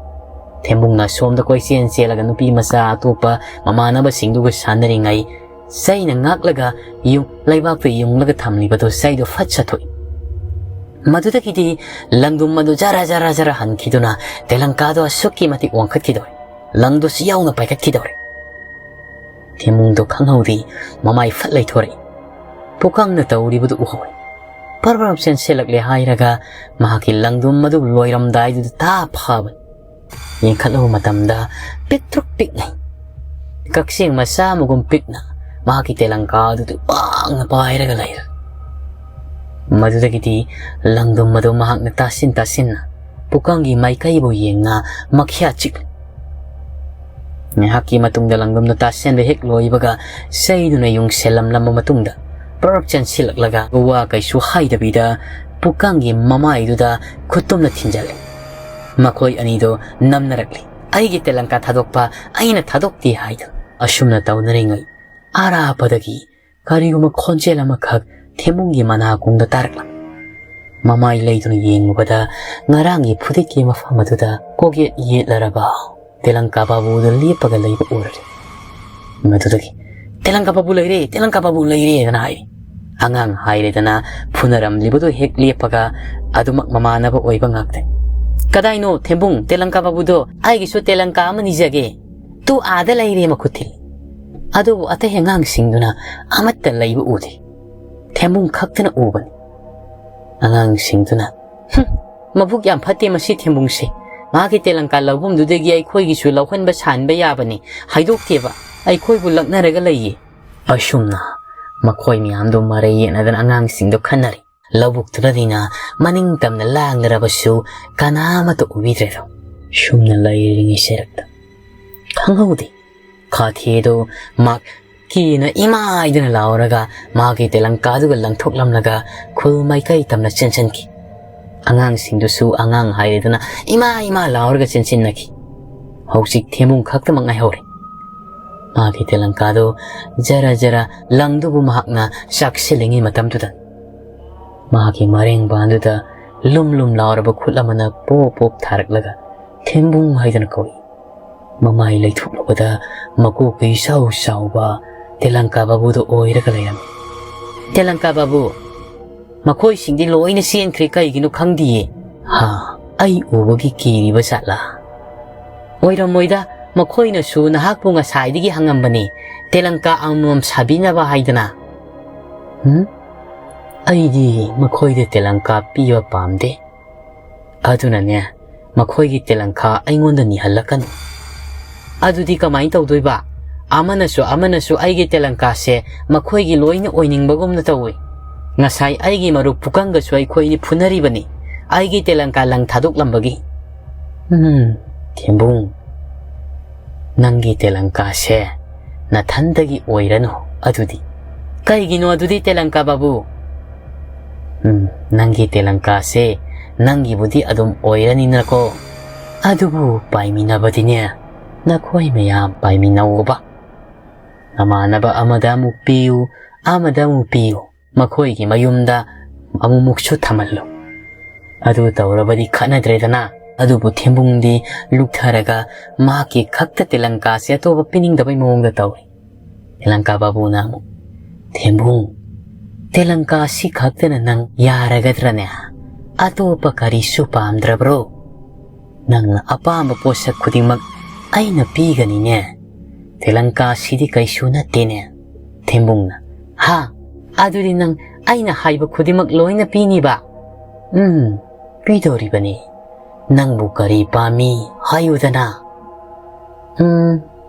ꯊꯦꯝꯕꯨꯡꯅ ꯑꯁꯣꯝꯗ ꯀꯣꯏꯆꯦꯟ ꯆꯦꯜꯂꯒ ꯅꯨꯄꯤ ꯃꯆꯥ ꯑꯇꯣꯞꯄ ꯃꯃꯥꯟꯅꯕꯁꯤꯡꯗꯨꯒ ꯁꯥꯟꯅꯔꯤꯉꯩ ꯆꯩꯅ ꯉꯥꯛꯂꯒ ꯌꯨ-, ꯂꯩꯕꯥꯛꯇ ꯌꯨꯡꯂꯒ ꯊꯝꯂꯤꯕꯗꯨ ꯆꯩꯗꯨ ꯐꯠ ꯆꯠꯊꯣꯛꯏ꯫ ꯃꯗꯨꯗꯒꯤꯗꯤ ꯂꯪꯗꯨꯝ ꯑꯗꯨ ꯖꯔ ꯖꯔ ꯖꯔ ꯍꯟꯈꯤꯗꯨꯅ ꯇꯦꯂꯪꯀꯥꯗꯣ ꯑꯁꯨꯛꯀꯤ ꯃꯇꯤꯛ ꯋꯥꯡꯈꯠꯈꯤꯗꯧꯔꯦ꯫ ꯂꯪꯗꯨꯁꯨ ꯌꯥꯎꯅ ꯄꯥꯏꯈꯠꯈꯤꯗꯧꯔꯦ꯫ ꯊꯦꯝꯕꯨꯡꯗꯣ ꯈꯪꯍꯧꯗꯦ, ꯃꯃꯥꯏ ꯐꯠ ꯂꯩꯊꯣꯔꯛꯏ꯫ ꯄꯨꯀꯪꯅ ꯇꯧꯔꯤꯕꯗꯨ ꯎꯍꯧꯔꯦ꯫ ꯄꯔ ꯄꯔ ꯆꯦꯟꯁꯤꯜꯂꯛꯂꯦ ꯍꯥꯏꯔꯒ ꯃꯍꯥꯛꯀꯤ ꯂꯪꯗꯨꯝ ꯑꯗꯨ ꯂꯣꯏꯔꯝꯗꯥꯏꯗꯨꯗ ꯇꯥ ꯐꯥꯕꯅꯤ꯫ ꯌꯦꯡꯈꯠꯂꯨꯕ ꯃꯇꯝꯗ ꯄꯤꯛꯇ꯭ꯔꯨꯛ ꯄꯤꯛꯅꯩ꯫ ꯀꯛꯆꯦꯡ ꯃꯆꯥ ꯑꯃꯒꯨꯝ ꯄꯤꯛꯅ ꯃꯍꯥꯛꯀꯤ ꯇꯦꯂꯪꯀꯥ ꯑꯗꯨꯗ ꯋꯥꯡꯅ ꯄꯥꯏꯔꯒ ꯂꯩꯔꯦ꯫ ꯃꯗꯨꯗꯒꯤꯗꯤ ꯂꯪꯗꯨꯝ ꯑꯗꯨ ꯃꯍꯥꯛꯅ ꯇꯥꯁꯤꯟ ꯇꯥꯁꯤꯟꯅ ꯄꯨꯀꯪꯒꯤ ꯃꯥꯏꯀꯩꯕꯨ ꯌꯦꯡꯅ ꯃꯈ꯭ꯌꯥ ꯆꯤꯛꯂꯤ꯫ ꯉꯥꯏꯍꯥꯛꯀꯤ ꯃꯇꯨꯡꯗ ꯂꯪꯗꯨꯝꯗꯨ ꯇꯥꯁꯤꯟꯕ ꯍꯦꯛ ꯂꯣꯏꯕꯒ ꯆꯩꯗꯨꯅ ꯌꯨꯡꯁꯤꯜꯂꯝꯂꯝꯕ ꯃꯇꯨꯡꯗ ꯄꯔꯞ ꯆꯦꯟꯁꯤꯜꯂꯛꯂꯒ ꯋꯥ ꯀꯩꯁꯨ ꯍꯥꯏꯗꯕꯤꯗ ꯄꯨꯀꯪꯒꯤ ꯃꯃꯥꯏꯗꯨꯗ ꯈꯨꯠꯇꯨꯝꯅ ꯊꯤꯟꯖꯜꯂꯦ꯫ ꯃꯈꯣꯏ ꯑꯅꯤꯗꯣ ꯅꯝꯅꯔꯛꯂꯤ꯫ "ꯑꯩꯒꯤ ꯇꯦꯂꯪꯀꯥ ꯊꯥꯗꯣꯛꯄ ꯑꯩꯅ ꯊꯥꯗꯣꯛꯇꯦ" ꯍꯥꯏꯗꯨꯅ꯫ ꯑꯁꯨꯝꯅ ꯇꯧꯅꯔꯤꯉꯩ ꯑꯔꯥꯞꯄꯗꯒꯤ ꯀꯔꯤꯒꯨꯝꯕ ꯈꯣꯟꯖꯦꯜ ꯑꯃꯈꯛ ꯊꯦꯝꯕꯨꯡꯒꯤ ꯃꯅꯥꯀꯣꯡꯗ ꯇꯥꯔꯛꯂꯝꯃꯤ꯫ ꯃꯃꯥꯏ ꯂꯩꯗꯨꯅ ꯌꯦꯡꯂꯨꯕꯗ ꯉꯔꯥꯡꯒꯤ ꯐꯨꯗꯤꯠꯀꯤ ꯃꯐꯝ ꯑꯗꯨꯗ ꯀꯣꯛꯌꯦꯠ ꯌꯦꯠꯂꯔꯕ ꯇꯦꯂꯪꯀꯥ ꯕꯥꯕꯨꯗ ꯂꯦꯞꯄꯒ ꯂꯩꯕ ꯎꯔꯦ꯫ ꯃꯗꯨꯗꯒꯤ, "ꯇꯦꯂꯪꯀꯥ ꯕꯥꯕꯨ ꯂꯩꯔꯦ, ꯇꯦꯂꯪꯀꯥ ꯕꯥꯕꯨ ꯂꯩꯔꯦ" ꯍꯥꯏꯅ ꯍꯥꯏꯔꯤ꯫ ꯑꯉꯥꯡ ꯍꯥꯏꯔꯦꯗꯅ ꯐꯨꯅꯔꯝꯂꯤꯕꯗꯨ ꯍꯦꯛ ꯂꯦꯞꯄꯒ ꯑꯗꯨꯃꯛ ꯃꯃꯥꯟꯅꯕ ꯑꯣꯏꯕ ꯉꯥꯛꯇꯅꯤ꯫ "ꯀꯗꯥꯏꯅꯣ ꯊꯦꯝꯕꯨꯡ, ꯇꯦꯂꯪꯀꯥ ꯕꯥꯕꯨꯗꯣ? ꯑꯩꯒꯤꯁꯨ ꯇꯦꯂꯪꯀꯥ ꯑꯃ ꯅꯤꯖꯒꯦ"꯫ "ꯇꯨ ꯑꯥꯗ ꯂꯩꯔꯦ ꯃꯈꯨꯠ ꯊꯤꯜꯂꯤ"꯫ ꯑꯗꯨꯕꯨ ꯑꯇꯩ ꯑꯉꯥꯡꯁꯤꯡꯗꯨꯅ ꯑꯃꯠꯇ ꯂꯩꯕ ꯎꯗꯦ꯫ ꯊꯦꯝꯕꯨꯡ ꯈꯛꯇꯅ ꯎꯕꯅꯤ꯫ ꯑꯉꯥꯡꯁꯤꯡꯗꯨꯅ, "ꯍꯨꯝ, ꯃꯕꯨꯛ ꯌꯥꯝ ꯐꯠꯇꯦ ꯃꯁꯤ ꯊꯦꯝꯕꯨꯡꯁꯦ꯫ ꯃꯥꯒꯤ ꯇꯦꯂꯪꯀꯥ ꯂꯧꯐꯝꯗꯨꯗꯒꯤ ꯑꯩꯈꯣꯏꯒꯤꯁꯨ ꯂꯧꯍꯟꯕ ꯁꯥꯍꯟꯕ ꯌꯥꯕꯅꯤ꯫ ꯍꯥꯏꯗꯣꯛꯇꯦꯕ꯫ ꯑꯩꯈꯣꯏꯕꯨ ꯂꯛꯅꯔꯒ ꯂꯩꯌꯦ"꯫ ꯑꯁꯨꯝꯅ ꯃꯈꯣꯏ ꯃꯌꯥꯝꯗꯨ ꯃꯔꯩ ꯌꯦꯠꯅꯗꯅ ꯑꯉꯥꯡꯁꯤꯡꯗꯨ ꯈꯟꯅꯔꯤ꯫ ꯂꯧꯕꯨꯛꯇꯨꯗꯅꯤꯅ ꯃꯅꯤꯡ ꯇꯝꯅ ꯂꯥꯡꯅꯔꯕꯁꯨ ꯀꯅꯥꯃꯠꯇ ꯎꯕꯤꯗ꯭ꯔꯦꯗꯣ꯫ ꯁꯨꯝꯅ ꯂꯩꯔꯤꯉꯩ ꯆꯩꯔꯛꯇ ꯈꯪꯍꯧꯗꯦ꯫ ꯈꯥꯊꯦꯗꯣ ꯃꯍꯥꯛ ꯀꯤꯅ ꯏꯃꯥꯏꯗꯨꯅ ꯂꯥꯎꯔꯒ ꯃꯥꯒꯤ ꯇꯦꯂꯪꯀꯥꯗꯨꯒ ꯂꯪꯊꯣꯛꯂꯝꯂꯒ ꯈꯨꯜ ꯃꯥꯏꯀꯩ ꯇꯝꯅ ꯆꯦꯟꯁꯤꯟꯈꯤ꯫ ꯑꯉꯥꯡꯁꯤꯡꯗꯨꯁꯨ ꯑꯉꯥꯡ ꯍꯥꯏꯔꯦꯗꯅ ꯏꯃꯥ ꯏꯃꯥ ꯂꯥꯎꯔꯒ ꯆꯦꯟꯁꯤꯟꯅꯈꯤ꯫ ꯍꯧꯖꯤꯛ ꯊꯦꯝꯕꯨꯡ ꯈꯛꯇꯃꯛ ꯉꯥꯏꯍꯧꯔꯦ꯫ ꯃꯥꯒꯤ ꯇꯦꯂꯪꯀꯥꯗꯨ ꯖꯔ ꯖꯔ ꯂꯪꯗꯨꯕꯨ ꯃꯍꯥꯛꯅ ꯆꯥꯛꯁꯤꯜꯂꯤꯉꯩ ꯃꯇꯝꯗꯨꯗ ꯃꯍꯥꯛꯀꯤ ꯃꯔꯦꯡꯕꯥꯟꯗꯨꯗ ꯂꯨꯝ ꯂꯨꯝ ꯂꯥꯎꯔꯕ ꯈꯨꯠ ꯑꯃꯅ ꯄꯣꯞ ꯄꯣꯞ ꯊꯥꯔꯛꯂꯒ ꯊꯦꯝꯕꯨꯡ ꯍꯥꯏꯗꯨꯅ ꯀꯧꯏ꯫ ꯃꯃꯥꯏ ꯂꯩꯊꯣꯛꯂꯨꯕꯗ ꯃꯀꯣꯛꯀ ꯏꯆꯥꯎ ꯆꯥꯎꯕ ꯇꯦꯂꯪꯀꯥ ꯕꯥꯕꯨꯗꯣ ꯑꯣꯏꯔꯒ ꯂꯩꯔꯝꯃꯤ꯫ "ꯇꯦꯂꯪꯀꯥ ꯕꯥꯕꯨ, ꯃꯈꯣꯏꯁꯤꯡꯗꯤ ꯂꯣꯏꯅ ꯆꯦꯟꯈ꯭ꯔꯦ, ꯀꯩꯒꯤꯅꯣ ꯈꯪꯗꯤꯌꯦ"꯫ "ꯍꯥ, ꯑꯩ ꯎꯕꯒꯤ ꯀꯤꯔꯤꯕ ꯖꯥꯠꯂꯥ?" "ꯑꯣꯏꯔꯝꯃꯣꯏꯗ, ꯃꯈꯣꯏꯅꯁꯨ ꯅꯍꯥꯛꯄꯨ ꯉꯁꯥꯏꯗꯒꯤ ꯍꯪꯉꯝꯕꯅꯤ, ꯇꯦꯂꯪꯀꯥ ꯑꯃꯃꯝ ꯁꯥꯕꯤꯅꯕ ꯍꯥꯏꯗꯅ"꯫ "ꯎꯝ? ꯑꯩꯗꯤ ꯃꯈꯣꯏꯗ ꯇꯦꯂꯪꯀꯥ ꯄꯤꯕ ꯄꯥꯝꯗꯦ꯫ ꯑꯗꯨꯅꯅꯦ, ꯃꯈꯣꯏꯒꯤ ꯇꯦꯂꯪꯀꯥ ꯑꯩꯉꯣꯟꯗ ꯅꯤꯍꯜꯂꯛꯀꯅꯨ"꯫ "ꯑꯗꯨꯗꯤ ꯀꯃꯥꯏꯅ ꯇꯧꯗꯣꯏꯕ? ꯑꯃꯅꯁꯨ ꯑꯃꯅꯁꯨ ꯑꯩꯒꯤ ꯇꯦꯂꯪꯀꯥꯁꯦ ꯃꯈꯣꯏꯒꯤ ꯂꯣꯏꯅ ꯑꯣꯏꯅꯤꯡꯕꯒꯨꯝꯅ ꯇꯧꯏ꯫ ꯉꯁꯥꯏ ꯑꯩꯒꯤ ꯃꯔꯨꯞ ꯄꯨꯀꯪꯒꯁꯨ ꯑꯩꯈꯣꯏ ꯑꯅꯤ ꯐꯨꯅꯔꯤꯕꯅꯤ, ꯑꯩꯒꯤ ꯇꯦꯂꯪꯀꯥ ꯂꯪ ꯊꯥꯗꯣꯛꯂꯝꯕꯒꯤ"꯫ "ꯎꯝ, ꯊꯦꯝꯕꯨꯡ, ꯅꯪꯒꯤ ꯇꯦꯂꯪꯀꯥꯁꯦ ꯅꯊꯟꯗꯒꯤ ꯑꯣꯏꯔꯅꯨ ꯑꯗꯨꯗꯤ"꯫ "ꯀꯩꯒꯤꯅꯣ ꯑꯗꯨꯗꯤ, ꯇꯦꯂꯪꯀꯥ ꯕꯥꯕꯨ?" "ꯎꯝ, ꯅꯪꯒꯤ ꯇꯦꯂꯪꯀꯥꯁꯦ ꯅꯪꯒꯤꯕꯨꯗꯤ ꯑꯗꯨꯝ ꯑꯣꯏꯔꯅꯤꯅꯀꯣ꯫ ꯑꯗꯨꯕꯨ ꯄꯥꯏꯃꯤꯟꯅꯕꯗꯤꯅꯦ, ꯅꯈꯣꯏ ꯃꯌꯥꯝ ꯄꯥꯏꯃꯤꯟꯅꯧꯕ꯫ ꯅꯃꯥꯟꯅꯕ ꯑꯃꯗ ꯑꯃꯨꯛ ꯄꯤꯌꯨ, ꯑꯃꯗ ꯑꯃꯨꯛ ꯄꯤꯌꯨ꯫ ꯃꯈꯣꯏꯒꯤ ꯃꯌꯨꯝꯗ ꯑꯃꯨꯛꯃꯨꯛꯁꯨ ꯊꯝꯍꯜꯂꯨ꯫ ꯑꯗꯨ ꯇꯧꯔꯕꯗꯤ ꯈꯠꯅꯗ꯭ꯔꯦꯗꯅ"꯫ ꯑꯗꯨꯕꯨ ꯊꯦꯝꯕꯨꯡꯗꯤ ꯂꯨꯛꯊꯔꯒ ꯃꯍꯥꯛꯀꯤ ꯈꯛꯇ ꯇꯦꯂꯪꯀꯥꯁꯦ ꯑꯇꯣꯞꯄ ꯄꯤꯅꯤꯡꯗꯕꯩ ꯃꯑꯣꯡꯗ ꯇꯧꯏ꯫ ꯇꯦꯂꯪꯀꯥ ꯕꯥꯕꯨꯅ ꯑꯃꯨꯛ, "ꯊꯦꯝꯕꯨꯡ, ꯇꯦꯂꯪꯀꯥ ꯑꯁꯤ ꯈꯛꯇꯅ ꯅꯪ ꯌꯥꯔꯒꯗ꯭ꯔꯅꯦ? ꯑꯇꯣꯞꯄ ꯀꯔꯤꯁꯨ ꯄꯥꯝꯗ꯭ꯔꯕ꯭ꯔꯣ? ꯅꯪꯅ ꯑꯄꯥꯝꯕ ꯄꯣꯠꯁꯛ ꯈꯨꯗꯤꯡꯃꯛ ꯑꯩꯅ ꯄꯤꯒꯅꯤꯅꯦ"꯫ "ꯇꯦꯂꯪꯀꯥꯁꯤꯗꯤ ꯀꯩꯁꯨ ꯅꯠꯇꯦꯅꯦ꯫" ꯊꯦꯝꯕꯨꯡꯅ, "ꯍꯥ? ꯑꯗꯨꯗꯤ ꯅꯪ ꯑꯩꯅ ꯍꯥꯏꯕ ꯈꯨꯗꯤꯡꯃꯛ ꯂꯣꯏꯅ ꯄꯤꯅꯤꯕ?" "ꯎꯝ, ꯄꯤꯗꯧꯔꯤꯕꯅꯤ꯫ ꯅꯪꯕꯨ ꯀꯔꯤ ꯄꯥꯝꯃꯤ ꯍꯥꯏꯌꯨꯗꯅ?" "ꯎꯝ,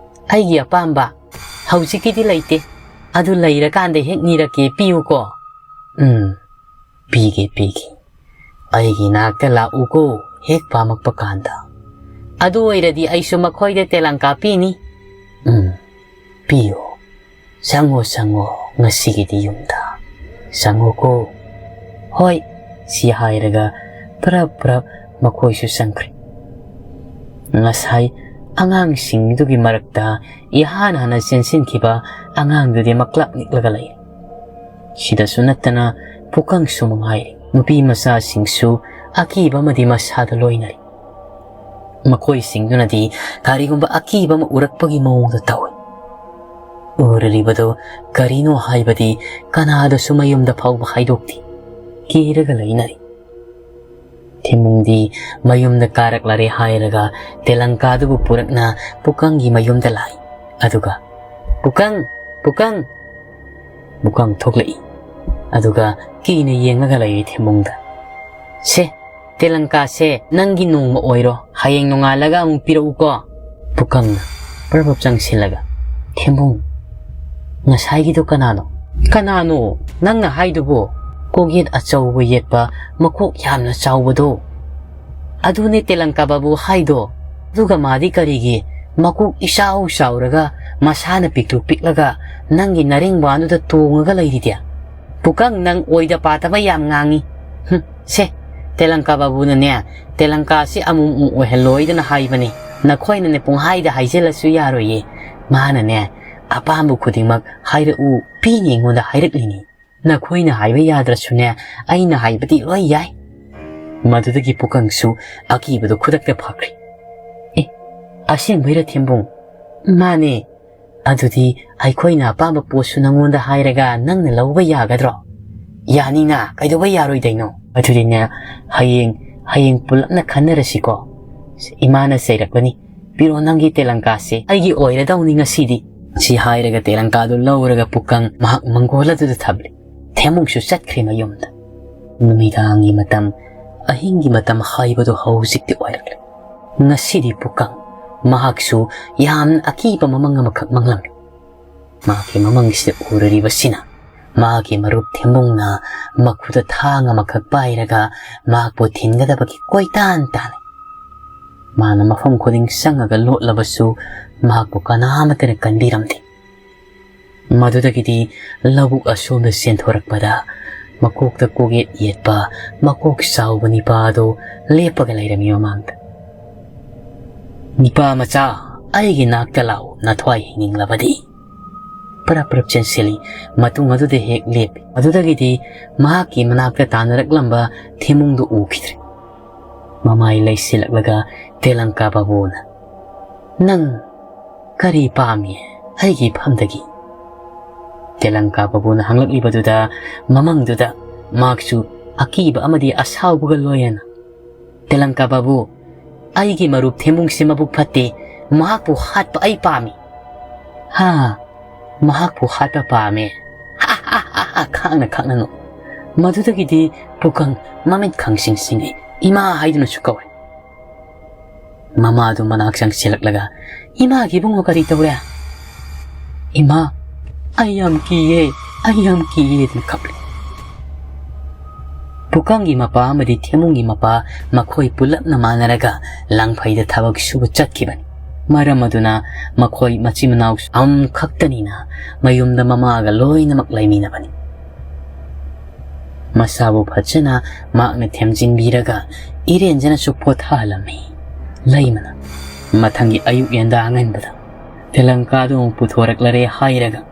ꯑꯩꯒꯤ ꯑꯄꯥꯝꯕ ꯍꯧꯖꯤꯛꯀꯤꯗꯤ ꯂꯩꯇꯦ꯫ ꯑꯗꯨ ꯂꯩꯔꯀꯥꯟꯗ ꯍꯦꯛ ꯅꯤꯔꯛꯀꯦ, ꯄꯤꯌꯨꯀꯣ꯫" "ꯎꯝ, ꯄꯤꯒꯦ, ꯄꯤꯒꯦ꯫ ꯑꯩꯒꯤ ꯅꯥꯛꯇ ꯂꯥꯛꯎꯀꯣ, ꯍꯦꯛ ꯄꯥꯝꯃꯛꯄ ꯀꯥꯟꯗ꯫ ꯑꯗꯨ ꯑꯣꯏꯔꯗꯤ ꯑꯩꯁꯨ ꯃꯈꯣꯏꯗ ꯇꯦꯂꯪꯀꯥ ꯄꯤꯅꯤ꯫" "ꯎꯝ, ꯄꯤꯌꯨ꯫ ꯆꯪꯉꯣ, ꯆꯪꯉꯣ, ꯉꯁꯤꯒꯤꯗꯤ ꯌꯨꯝꯗ꯫ ꯆꯪꯉꯣꯀꯣ꯫" "ꯍꯣꯏ꯫" ꯁꯤ ꯍꯥꯏꯔꯒ ꯄ꯭ꯔꯞ ꯄ꯭ꯔꯞ ꯃꯈꯣꯏꯁꯨ ꯆꯪꯈ꯭ꯔꯦ꯫ ꯉꯁꯥꯏ ꯑꯉꯥꯡꯁꯤꯡꯗꯨꯒꯤ ꯃꯔꯛꯇ ꯏꯍꯥꯟ ꯍꯥꯟꯅ ꯆꯦꯟꯁꯤꯟꯈꯤꯕ ꯑꯉꯥꯡꯗꯨꯗꯤ ꯃꯀ꯭ꯂꯞ ꯅꯤꯛꯂꯒ ꯂꯩ꯫ ꯁꯤꯗꯁꯨ ꯅꯠꯇꯅ ꯄꯨꯀꯪꯁꯨ ꯃꯉꯥꯏꯔꯦ꯫ ꯅꯨꯄꯤ ꯃꯆꯥꯁꯤꯡꯁꯨ ꯑꯀꯤꯕ ꯑꯃꯗꯤ ꯃꯁꯥꯗ ꯂꯣꯏꯅꯔꯤ꯫ ꯃꯈꯣꯏꯁꯤꯡꯗꯨꯅꯗꯤ ꯀꯔꯤꯒꯨꯝꯕ ꯑꯀꯤꯕ ꯑꯃ ꯎꯔꯛꯄꯒꯤ ꯃꯑꯣꯡꯗ ꯇꯧꯏ꯫ ꯎꯔꯤꯕꯗꯨ ꯀꯔꯤꯅꯣ ꯍꯥꯏꯕꯗꯤ ꯀꯅꯥꯗꯁꯨ ꯃꯌꯨꯝꯗ ꯐꯥꯎꯕ ꯍꯥꯏꯗꯣꯛꯇꯦ꯫ ꯀꯤꯔꯒ ꯂꯩꯅꯔꯤ꯫ ꯊꯦꯝꯕꯨꯡꯗꯤ ꯃꯌꯨꯝꯗ ꯀꯥꯔꯛꯂꯔꯦ ꯍꯥꯏꯔꯒ ꯇꯦꯂꯪꯀꯥꯗꯨꯕꯨ ꯄꯨꯔꯛꯅ ꯄꯨꯀꯪꯒꯤ ꯃꯌꯨꯝꯗ ꯂꯥꯛꯏ꯫ ꯑꯗꯨꯒ, "ꯄꯨꯀꯪ! ꯄꯨꯀꯪ!" ꯄꯨꯀꯪ ꯊꯣꯛꯂꯛꯏ꯫ ꯑꯗꯨꯒ ꯀꯤꯅ ꯌꯦꯡꯂꯒ ꯂꯩꯔꯤ ꯊꯦꯝꯕꯨꯡꯗ꯫ "ꯁꯦ, ꯇꯦꯂꯪꯀꯥꯁꯦ ꯅꯪꯒꯤ ꯅꯣꯡꯃ ꯑꯣꯏꯔꯣ, ꯍꯌꯦꯡ ꯅꯣꯡꯉꯥꯜꯂꯒ ꯑꯃꯨꯛ ꯄꯤꯔꯛꯎꯀꯣ꯫" ꯄꯨꯀꯪꯅ ꯄ꯭ꯔꯞ ꯄ꯭ꯔꯞ ꯆꯪꯁꯤꯜꯂꯒ, "ꯊꯦꯝꯕꯨꯡ, ꯉꯁꯥꯏꯒꯤꯗꯣ ꯀꯅꯥꯅꯣ?" "ꯀꯅꯥꯅꯣ ꯅꯪꯅ ꯍꯥꯏꯗꯨꯕꯨ?" "ꯀꯣꯛꯌꯦꯠ ꯑꯆꯧꯕ ꯌꯦꯠꯄ, ꯃꯀꯣꯛ ꯌꯥꯝꯅ ꯆꯥꯎꯕꯗꯣ꯫ ꯑꯗꯨꯅꯦ ꯇꯦꯂꯪꯀꯥ ꯕꯥꯕꯨ ꯍꯥꯏꯗꯣ꯫ ꯑꯗꯨꯒ ꯃꯥꯗꯤ ꯀꯔꯤꯒꯤ ꯃꯀꯣꯛ ꯏꯆꯥꯎ ꯆꯥꯎꯔꯒ, ꯃꯁꯥꯅ ꯄꯤꯛꯇ꯭ꯔꯨ ꯄꯤꯛꯂꯒ, ꯅꯪꯒꯤ ꯅꯔꯦꯡꯕꯥꯟꯗꯨꯗ ꯇꯣꯡꯉꯒ ꯂꯩꯔꯤꯗꯤ? ꯄꯨꯀꯪ, ꯅꯪ ꯑꯣꯏꯗ ꯄꯥꯗꯕ ꯌꯥꯝ ꯉꯥꯡꯉꯤ꯫ ꯍꯨꯝ, ꯁꯦ, ꯇꯦꯂꯪꯀꯥ ꯕꯥꯕꯨꯅꯅꯦ, ꯇꯦꯂꯪꯀꯥꯁꯤ ꯑꯃꯨꯛ ꯑꯃꯨꯛ ꯑꯣꯏꯍꯜꯂꯣꯏꯗꯅ ꯍꯥꯏꯕꯅꯤ꯫ ꯅꯈꯣꯏꯅꯅꯦ ꯄꯨꯡꯍꯥꯏꯗ ꯍꯥꯏꯖꯤꯜꯂꯁꯨ ꯌꯥꯔꯣꯏꯌꯦ꯫ ꯃꯥꯅꯅꯦ, ꯑꯄꯥꯝꯕ ꯈꯨꯗꯤꯡꯃꯛ ꯍꯥꯏꯔꯛꯎ, ꯄꯤꯅꯤ ꯑꯩꯉꯣꯟꯗ ꯍꯥꯏꯔꯛꯂꯤꯅꯤ꯫ ꯅꯈꯣꯏꯅ ꯍꯥꯏꯕ ꯌꯥꯗ꯭ꯔꯁꯨꯅꯦ, ꯑꯩꯅ ꯍꯥꯏꯕꯗꯤ ꯂꯣꯏ ꯌꯥꯏ꯫" ꯃꯗꯨꯗꯒꯤ ꯄꯨꯀꯪꯁꯨ ꯑꯀꯤꯕꯗꯨ ꯈꯨꯗꯛꯇ ꯐꯈ꯭ꯔꯦ꯫ "ꯑꯦ, ꯑꯁꯦꯡꯕꯩꯔ ꯊꯦꯝꯕꯨꯡ?" "ꯃꯥꯅꯦ꯫" "ꯑꯗꯨꯗꯤ ꯑꯩꯈꯣꯏꯅ ꯑꯄꯥꯝꯕ ꯄꯣꯠꯁꯨ ꯅꯪꯉꯣꯟꯗ ꯍꯥꯏꯔꯒ ꯅꯪꯅ ꯂꯧꯕ ꯌꯥꯒꯗ꯭ꯔꯣ?" "ꯌꯥꯅꯤꯅ, ꯀꯩꯗꯧꯕ ꯌꯥꯔꯣꯏꯗꯣꯏꯅꯣ?" "ꯑꯗꯨꯗꯤꯅꯦ, ꯍꯌꯦꯡ, ꯍꯌꯦꯡ ꯄꯨꯂꯞꯅ ꯈꯟꯅꯔꯁꯤꯀꯣ꯫" ꯏꯃꯥꯅ ꯆꯩꯔꯛꯄꯅꯤ꯫ ꯄꯤꯔꯣ ꯅꯪꯒꯤ ꯇꯦꯂꯪꯀꯥꯁꯦ, ꯑꯩꯒꯤ ꯑꯣꯏꯔꯗꯧꯅꯤ ꯉꯁꯤꯗꯤ꯫ ꯁꯤ ꯍꯥꯏꯔꯒ ꯇꯦꯂꯪꯀꯥꯗꯨ ꯂꯧꯔꯒ ꯄꯨꯀꯪ ꯃꯍꯥꯛ ꯃꯪꯒꯣꯜ ꯑꯗꯨꯗ ꯊꯝꯂꯦ꯫ ꯊꯦꯃꯨꯡꯁꯨ ꯆꯠꯈ꯭ꯔꯦ ꯃꯌꯨꯝꯗ꯫ ꯅꯨꯃꯤꯗꯥꯡꯒꯤ ꯃꯇꯝ, ꯑꯍꯤꯡꯒꯤ ꯃꯇꯝ ꯍꯥꯏꯕꯗꯨ ꯍꯧꯖꯤꯛꯇꯤ ꯑꯣꯏꯔꯛꯂꯦ꯫ ꯉꯁꯤꯗꯤ ꯄꯨꯀꯪ ꯃꯍꯥꯛꯁꯨ ꯌꯥꯝꯅ ꯑꯀꯤꯕ ꯃꯃꯪ ꯑꯃꯈꯛ ꯃꯪꯂꯝꯃꯤ꯫ ꯃꯍꯥꯛꯀꯤ ꯃꯃꯪꯁꯤꯗ ꯎꯔꯨꯔꯤꯕꯁꯤꯅ ꯃꯍꯥꯛꯀꯤ ꯃꯔꯨꯞ ꯊꯦꯝꯕꯨꯡꯅ ꯃꯈꯨꯠꯇ ꯊꯥꯡ ꯑꯃꯈꯛ ꯄꯥꯏꯔꯒ ꯃꯍꯥꯛꯄꯨ ꯊꯤꯟꯒꯗꯕꯒꯤ ꯀꯣꯏꯇꯥꯟ ꯇꯥꯜꯂꯤ꯫ ꯃꯥꯅ ꯃꯐꯝ ꯈꯨꯗꯤꯡ ꯆꯪꯉꯒ ꯂꯣꯠꯂꯕꯁꯨ ꯃꯍꯥꯛꯄꯨ ꯀꯅꯥꯃꯠꯇꯅ ꯀꯟꯕꯤꯔꯝꯗꯦ꯫ ꯃꯗꯨꯗꯒꯤꯗꯤ ꯂꯧꯕꯨꯛ ꯑꯁꯣꯝꯗ ꯆꯦꯟꯊꯣꯔꯛꯄꯗ ꯃꯀꯣꯛꯇ ꯀꯣꯛꯌꯦꯠ ꯌꯦꯠꯄ, ꯃꯀꯣꯛ ꯆꯥꯎꯕ ꯅꯤꯄꯥ ꯑꯗꯨ ꯂꯦꯞꯄꯒ ꯂꯩꯔꯝꯃꯤ ꯃꯃꯥꯡꯗ꯫ "ꯅꯤꯄꯥ ꯃꯆꯥ, ꯑꯩꯒꯤ ꯅꯥꯛꯇ ꯂꯥꯛꯎ, ꯅꯊ꯭ꯋꯥꯏ ꯍꯤꯡꯅꯤꯡꯂꯕꯗꯤ꯫" ꯄꯔꯞ ꯄꯔꯞ ꯆꯦꯟꯁꯤꯜꯂꯤ꯫ ꯃꯇꯨꯡ ꯑꯗꯨꯗ ꯍꯦꯛ ꯂꯦꯞꯄꯤ꯫ ꯑꯗꯨꯗꯒꯤꯗꯤ ꯃꯍꯥꯛꯀꯤ ꯃꯅꯥꯛꯇ ꯇꯥꯟꯅꯔꯛꯂꯝꯕ ꯊꯦꯃꯨꯡꯗꯨ ꯎꯈꯤꯗ꯭ꯔꯦ꯫ ꯃꯃꯥꯏ ꯂꯩꯁꯤꯜꯂꯛꯂꯒ ꯇꯦꯂꯪꯀꯥ ꯕꯥꯕꯨꯅ, "ꯅꯪ ꯀꯔꯤ ꯄꯥꯝꯃꯤ ꯑꯩꯒꯤ ꯏꯐꯝꯗꯒꯤ?" ꯇꯦꯂꯪꯀꯥ ꯕꯥꯕꯨꯅ ꯍꯪꯂꯛꯂꯤꯕꯗꯨꯗ, ꯃꯃꯪꯗꯨꯗ ꯃꯍꯥꯛꯁꯨ ꯑꯀꯤꯕ ꯑꯃꯗꯤ ꯑꯁꯥꯎꯕꯒ ꯂꯣꯏꯅꯅ, "ꯇꯦꯂꯪꯀꯥ ꯕꯥꯕꯨ, ꯑꯩꯒꯤ ꯃꯔꯨꯞ ꯊꯦꯃꯨꯡꯁꯤ ꯃꯕꯨꯛ ꯐꯠꯇꯦ, ꯃꯍꯥꯛꯄꯨ ꯍꯥꯠꯄ ꯑꯩ ꯄꯥꯝꯃꯤ꯫" "ꯍꯥ, ꯃꯍꯥꯛꯄꯨ ꯍꯥꯠꯄ ꯄꯥꯝꯃꯦ?" ꯈꯥꯡꯅ ꯈꯥꯡꯅ ꯅꯣꯛ꯫ ꯃꯗꯨꯗꯒꯤꯗꯤ ꯄꯨꯀꯪ ꯃꯃꯤꯠ ꯈꯪꯁꯤꯡ ꯁꯤꯡꯏ, "ꯏꯃꯥ" ꯍꯥꯏꯗꯨꯅꯁꯨ ꯀꯧꯏ꯫ ꯃꯃꯥꯗꯨ ꯃꯅꯥꯛ ꯆꯪꯁꯤꯜꯂꯛꯂꯒ, "ꯏꯃꯥꯒꯤ ꯏꯕꯨꯡꯉꯣ ꯀꯔꯤ ꯇꯧꯔꯦ?" "ꯏꯃꯥ, ꯑꯩ ꯌꯥꯝ ꯀꯤꯌꯦ, ꯑꯩ ꯌꯥꯝ ꯀꯤꯌꯦ" ꯑꯗꯨꯅ ꯀꯞꯂꯤ꯫ ꯄꯨꯀꯪꯒꯤ ꯃꯄꯥ ꯑꯃꯗꯤ ꯊꯦꯃꯨꯡꯒꯤ ꯃꯄꯥ ꯃꯈꯣꯏ ꯄꯨꯂꯞꯅ ꯃꯥꯟꯅꯔꯒ ꯂꯥꯡꯐꯩꯗ ꯊꯕꯛ ꯁꯨꯕ ꯆꯠꯈꯤꯕꯅꯤ꯫ ꯃꯔꯝ ꯑꯗꯨꯅ ꯃꯈꯣꯏ ꯃꯆꯤꯟ ꯃꯅꯥꯎ ꯑꯍꯨꯝ ꯈꯛꯇꯅꯤꯅ ꯃꯌꯨꯝꯗ ꯃꯃꯥꯒ ꯂꯣꯏꯅꯃꯛ ꯂꯩꯃꯤꯟꯅꯕꯅꯤ꯫ ꯃꯁꯥꯕꯨ ꯐꯖꯅ ꯃꯍꯥꯛꯅ ꯊꯦꯝꯖꯤꯟꯕꯤꯔꯒ ꯏꯔꯦꯟꯖꯅꯁꯨ ꯄꯣꯊꯥꯍꯜꯂꯝꯃꯤ꯫ ꯂꯩꯃꯅ ꯃꯊꯪꯒꯤ ꯑꯌꯨꯛ ꯌꯦꯟꯗꯥ ꯑꯉꯟꯕꯗ ꯇꯦꯂꯪꯀꯥꯗꯨ ꯑꯃꯨꯛ ꯄꯨꯊꯣꯔꯛꯂꯔꯦ ꯍꯥꯏꯔꯒ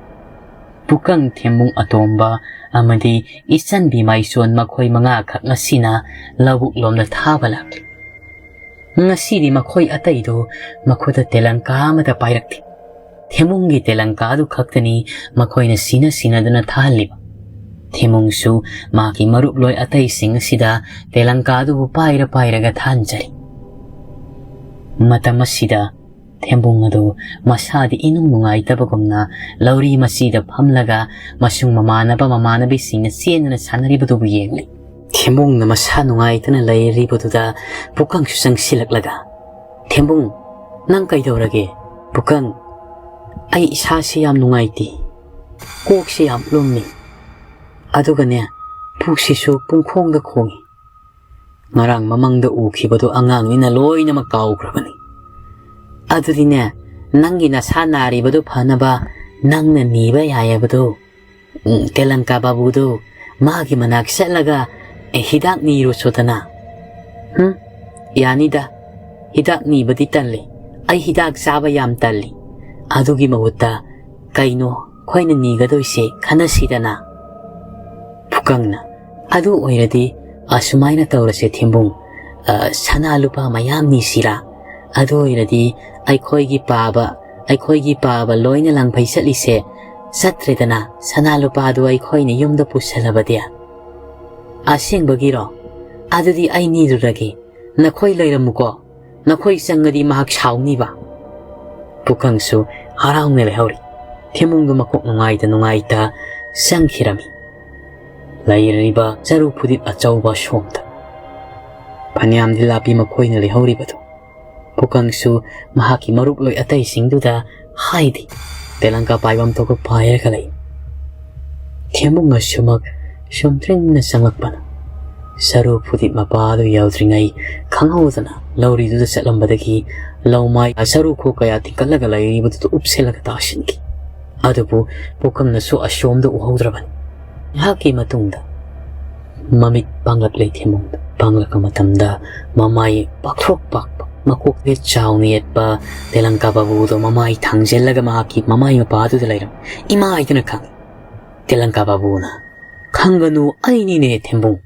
ꯄꯨꯀꯪ ꯊꯦꯝꯕꯨꯡ ꯑꯇꯣꯝꯕ ꯑꯃꯗꯤ ꯏꯆꯟꯕꯤ ꯃꯥꯏꯁꯣꯟ ꯃꯈꯣꯏ ꯃꯉꯥꯈꯛ ꯉꯁꯤꯅ ꯂꯧꯕꯨꯛ ꯂꯣꯝꯗ ꯊꯥꯕ ꯂꯥꯛꯂꯤ꯫ ꯉꯁꯤꯗꯤ ꯃꯈꯣꯏ ꯑꯇꯩꯗꯨ ꯃꯈꯨꯠꯇ ꯇꯦꯂꯪꯀꯥ ꯑꯃꯠꯇ ꯄꯥꯏꯔꯛꯇꯦ꯫ ꯊꯦꯃꯨꯡꯒꯤ ꯇꯦꯂꯪꯀꯥꯗꯨ ꯈꯛꯇꯅꯤ ꯃꯈꯣꯏꯅ ꯁꯤꯟꯅ ꯁꯤꯟꯅꯗꯨꯅ ꯊꯥꯍꯜꯂꯤꯕ꯫ ꯊꯦꯃꯨꯡꯁꯨ ꯃꯍꯥꯛꯀꯤ ꯃꯔꯨꯞꯂꯣꯏ ꯑꯇꯩꯁꯤꯡ ꯑꯁꯤꯗ ꯇꯦꯂꯪꯀꯥꯗꯨꯕꯨ ꯄꯥꯏꯔ ꯄꯥꯏꯔꯒ ꯊꯥꯍꯟꯖꯔꯤ꯫ ꯃꯇꯝ ꯑꯁꯤꯗ ꯊꯦꯝꯕꯨꯡ ꯑꯗꯨ ꯃꯁꯥꯗꯤ ꯏꯅꯨꯡ ꯅꯨꯡꯉꯥꯏꯇꯕꯒꯨꯝꯅ ꯂꯧꯔꯤ ꯃꯆꯤꯗ ꯐꯝꯂꯒ ꯃꯁꯨꯡ ꯃꯃꯥꯟꯅꯕ ꯃꯃꯥꯟꯅꯕꯤꯁꯤꯡꯅ ꯆꯦꯟꯗꯨꯅ ꯁꯥꯟꯅꯔꯤꯕꯗꯨꯕꯨ ꯌꯦꯡꯂꯤ꯫ ꯊꯦꯝꯕꯨꯡꯅ ꯃꯁꯥ ꯅꯨꯡꯉꯥꯏꯇꯅ ꯂꯩꯔꯤꯕꯗꯨꯗ ꯄꯨꯀꯪꯁꯨ ꯆꯪꯁꯤꯜꯂꯛꯂꯒ, "ꯊꯦꯝꯕꯨꯡ, ꯅꯪ ꯀꯩꯗꯧꯔꯒꯦ?" "ꯄꯨꯀꯪ, ꯑꯩ ꯏꯁꯥꯁꯤ ꯌꯥꯝ ꯅꯨꯡꯉꯥꯏꯇꯦ, ꯀꯣꯛꯁꯤ ꯌꯥꯝ ꯂꯨꯝꯃꯤ, ꯑꯗꯨꯒꯅꯦ, ꯄꯨꯛꯁꯤꯁꯨ ꯄꯨꯡꯈꯣꯡꯗ ꯈꯣꯡꯏ꯫ ꯉꯔꯥꯡ ꯃꯃꯪꯗ ꯎꯈꯤꯕꯗꯨ ꯑꯉꯥꯡꯅꯤꯅ ꯂꯣꯏꯅꯃꯛ ꯀꯥꯎꯈ꯭ꯔꯕꯅꯤ꯫ ꯑꯗꯨꯗꯤꯅꯦ, ꯅꯪꯒꯤ ꯅꯁꯥ ꯅꯥꯔꯤꯕꯗꯨ ꯐꯅꯕ ꯅꯪꯅ ꯅꯤꯕ ꯌꯥꯏ ꯍꯥꯏꯕꯗꯨ, ꯎꯝ, ꯇꯦꯂꯪꯀꯥ ꯕꯥꯕꯨꯗꯨ ꯃꯥꯒꯤ ꯃꯅꯥꯛ ꯆꯠꯂꯒ, ꯑꯦ, ꯍꯤꯗꯥꯛ ꯅꯤꯔꯨꯆꯣꯗꯅ꯫" "ꯍꯨꯝ, ꯌꯥꯅꯤꯗ, ꯍꯤꯗꯥꯛ ꯅꯤꯕꯗꯤ ꯇꯜꯂꯤ꯫ ꯑꯩ ꯍꯤꯗꯥꯛ ꯆꯥꯕ ꯌꯥꯝ ꯇꯜꯂꯤ꯫ ꯑꯗꯨꯒꯤ ꯃꯍꯨꯠꯇ ꯀꯩꯅꯣ ꯑꯩꯈꯣꯏꯅ ꯅꯤꯒꯗꯣꯏꯁꯦ ꯈꯟꯅꯁꯤꯗꯅ꯫" ꯄꯨꯀꯪꯅ, "ꯑꯗꯨ ꯑꯣꯏꯔꯗꯤ ꯑꯁꯨꯃꯥꯏꯅ ꯇꯧꯔꯁꯦ ꯊꯦꯝꯕꯨꯡ, ꯑ, ꯁꯅꯥ ꯂꯨꯄꯥ ꯃꯌꯥꯝ ꯅꯤꯁꯤꯔꯥ? ꯑꯗꯨ ꯑꯣꯏꯔꯗꯤ ꯑꯩꯈꯣꯏꯒꯤ ꯄꯥꯕ, ꯑꯩꯈꯣꯏꯒꯤ ꯄꯥꯕ ꯂꯣꯏꯅ ꯂꯥꯡꯐꯩ ꯆꯠꯂꯤꯁꯦ ꯆꯠꯇ꯭ꯔꯦꯗꯅ, ꯁꯅꯥ ꯂꯨꯄꯥꯗꯨ ꯑꯩꯈꯣꯏꯅ ꯌꯨꯝꯗ ꯄꯨꯁꯜꯂꯕꯗꯤ꯫" "ꯑꯁꯦꯡꯕꯒꯤꯔꯣ? ꯑꯗꯨꯗꯤ ꯑꯩ ꯅꯤꯔꯨꯔꯒꯦ꯫ ꯅꯈꯣꯏ ꯂꯩꯔꯝꯃꯨꯀꯣ꯫ ꯅꯈꯣꯏ ꯆꯪꯉꯗꯤ ꯃꯍꯥꯛ ꯁꯥꯎꯅꯤꯕ꯫" ꯄꯨꯀꯪꯁꯨ ꯍꯔꯥꯎꯅ ꯂꯩꯍꯧꯔꯤ꯫ ꯊꯦꯝꯕꯨꯡꯗꯨ ꯃꯀꯣꯛ ꯅꯨꯡꯉꯥꯏꯇ ꯅꯨꯡꯉꯥꯏꯇ ꯆꯪꯈꯤꯔꯝꯃꯤ꯫ ꯂꯩꯔꯤꯕ ꯆꯔꯨ ꯐꯨꯗꯤꯠ ꯑꯆꯧꯕ ꯑꯁꯣꯝꯗ꯫ ꯐꯅꯌꯥꯝꯗꯤ ꯂꯥꯞꯄꯤ ꯃꯈꯣꯏꯅ ꯂꯩꯍꯧꯔꯤꯕꯗꯨ꯫ ꯄꯨꯀꯪꯁꯨ ꯃꯍꯥꯛꯀꯤ ꯃꯔꯨꯞꯂꯣꯏ ꯑꯇꯩꯁꯤꯡꯗꯨꯗ ꯍꯥꯏꯗꯦ꯫ ꯇꯦꯂꯪꯀꯥ ꯄꯥꯏꯕꯝ ꯊꯣꯛꯄ ꯄꯥꯏꯔꯒ ꯂꯩ꯫ ꯊꯦꯝꯕꯨꯡ ꯑꯁꯨꯃꯛ ꯁꯨꯝꯇ꯭ꯔꯤꯡꯅ ꯆꯪꯂꯛꯄꯅ ꯆꯔꯨ ꯐꯨꯗꯤꯠ ꯃꯄꯥ ꯑꯗꯨ ꯌꯧꯗ꯭ꯔꯤꯉꯩ ꯈꯪꯍꯧꯗꯅ ꯂꯧꯔꯤꯗꯨꯗ ꯆꯠꯂꯝꯕꯗꯒꯤ ꯂꯧꯃꯥꯏ ꯆꯔꯨ ꯈꯣꯛ ꯀꯌꯥ ꯇꯤꯡꯈꯠꯂꯒ ꯂꯩꯔꯤꯕꯗꯨꯗ ꯎꯞꯁꯤꯜꯂꯒ ꯇꯥꯁꯤꯟꯈꯤ꯫ ꯑꯗꯨꯕꯨ ꯄꯨꯀꯪꯅꯁꯨ ꯑꯁꯣꯝꯗ ꯎꯍꯧꯗ꯭ꯔꯕꯅꯤ꯫ ꯉꯥꯏꯍꯥꯛꯀꯤ ꯃꯇꯨꯡꯗ ꯃꯃꯤꯠ ꯄꯥꯡꯂꯛꯂꯦ ꯊꯦꯝꯕꯨꯡꯗ꯫ ꯄꯥꯡꯂꯛꯄ ꯃꯇꯝꯗ ꯃꯃꯥꯏ ꯄꯥꯛꯊ꯭ꯔꯣꯛ ꯄꯥꯛꯄ, ꯃꯀꯣꯛꯇ ꯆꯥꯎꯅ ꯌꯦꯠꯄ ꯇꯦꯂꯪꯀꯥ ꯕꯥꯕꯨꯗꯣ ꯃꯃꯥꯏ ꯊꯥꯡꯖꯤꯜꯂꯒ ꯃꯍꯥꯛꯀꯤ ꯃꯃꯥꯏ ꯃꯄꯥꯗꯨꯗ ꯂꯩꯔꯝꯃꯤ꯫ ꯏꯃꯥꯏꯗꯨꯅ ꯈꯪꯉꯤ꯫ ꯇꯦꯂꯪꯀꯥ ꯕꯥꯕꯨꯅ, "ꯈꯪꯒꯅꯨ, ꯑꯩꯅꯤꯅꯦ ꯊꯦꯝꯕꯨꯡ꯫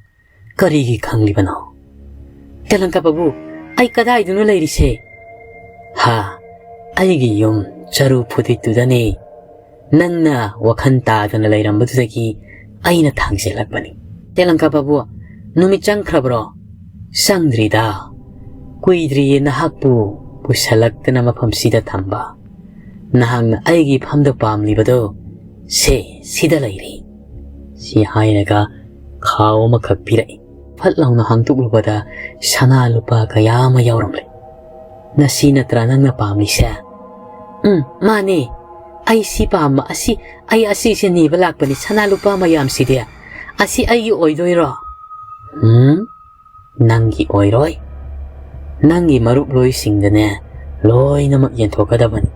ꯀꯔꯤꯒꯤ ꯈꯪꯂꯤꯕꯅꯣ?" "ꯇꯦꯂꯪꯀꯥ ꯕꯥꯕꯨ, ꯑꯩ ꯀꯗꯥꯏꯗꯅꯣ ꯂꯩꯔꯤꯁꯦ?" "ꯍꯥ, ꯑꯩꯒꯤ ꯌꯨꯝ ꯆꯔꯨ ꯐꯨꯗꯤꯠꯇꯨꯗꯅꯦ꯫ ꯅꯪꯅ ꯋꯥꯈꯜ ꯇꯥꯗꯅ ꯂꯩꯔꯝꯕꯗꯨꯗꯒꯤ ꯑꯩꯅ ꯊꯥꯡꯖꯤꯜꯂꯛꯄꯅꯤ꯫" "ꯇꯦꯂꯪꯀꯥ ꯕꯥꯕꯨ, ꯅꯨꯃꯤꯠ ꯆꯪꯈ꯭ꯔꯕ꯭ꯔꯣ?" "ꯆꯪꯗ꯭ꯔꯤꯗ꯫ ꯀꯨꯏꯗ꯭ꯔꯤꯌꯦ ꯅꯍꯥꯛꯄꯨ ꯄꯨꯁꯜꯂꯛꯇꯅ ꯃꯐꯝꯁꯤꯗ ꯊꯝꯕ꯫ "ꯅꯍꯥꯛꯅ ꯑꯩꯒꯤ ꯐꯝꯗ ꯄꯥꯝꯂꯤꯕꯗꯣ ꯁꯦ, ꯁꯤꯗ ꯂꯩꯔꯦ" ꯁꯤ ꯍꯥꯏꯔꯒ ꯈꯥꯎ ꯑꯃꯈꯛ ꯄꯤꯔꯛꯏ꯫ ꯐꯠ ꯂꯥꯎꯅ ꯍꯥꯡꯗꯣꯛꯂꯨꯕꯗ ꯁꯅꯥ ꯂꯨꯄꯥ ꯀꯌꯥ ꯑꯃ ꯌꯥꯎꯔꯝꯂꯦ꯫ "ꯅꯁꯤ ꯅꯠꯇ꯭ꯔꯥ ꯅꯪꯅ ꯄꯥꯝꯂꯤꯁꯦ?" "ꯎꯝ, ꯃꯥꯅꯦ꯫ ꯑꯩ ꯁꯤ ꯄꯥꯝꯕ ꯑꯁꯤ, ꯑꯩ ꯑꯁꯤꯁꯦ ꯅꯤꯕ ꯂꯥꯛꯄꯅꯤ꯫ ꯁꯅꯥ ꯂꯨꯄꯥ ꯃꯌꯥꯝꯁꯤꯗꯤ ꯑꯁꯤ ꯑꯩꯒꯤ ꯑꯣꯏꯗꯣꯏꯔꯣ?" "ꯎꯝ, ꯅꯪꯒꯤ ꯑꯣꯏꯔꯣꯏ꯫ ꯅꯪꯒꯤ ꯃꯔꯨꯞ ꯂꯣꯏꯁꯤꯡꯗꯅꯦ ꯂꯣꯏꯅꯃꯛ ꯌꯦꯟꯊꯣꯛꯀꯗꯕꯅꯤ꯫"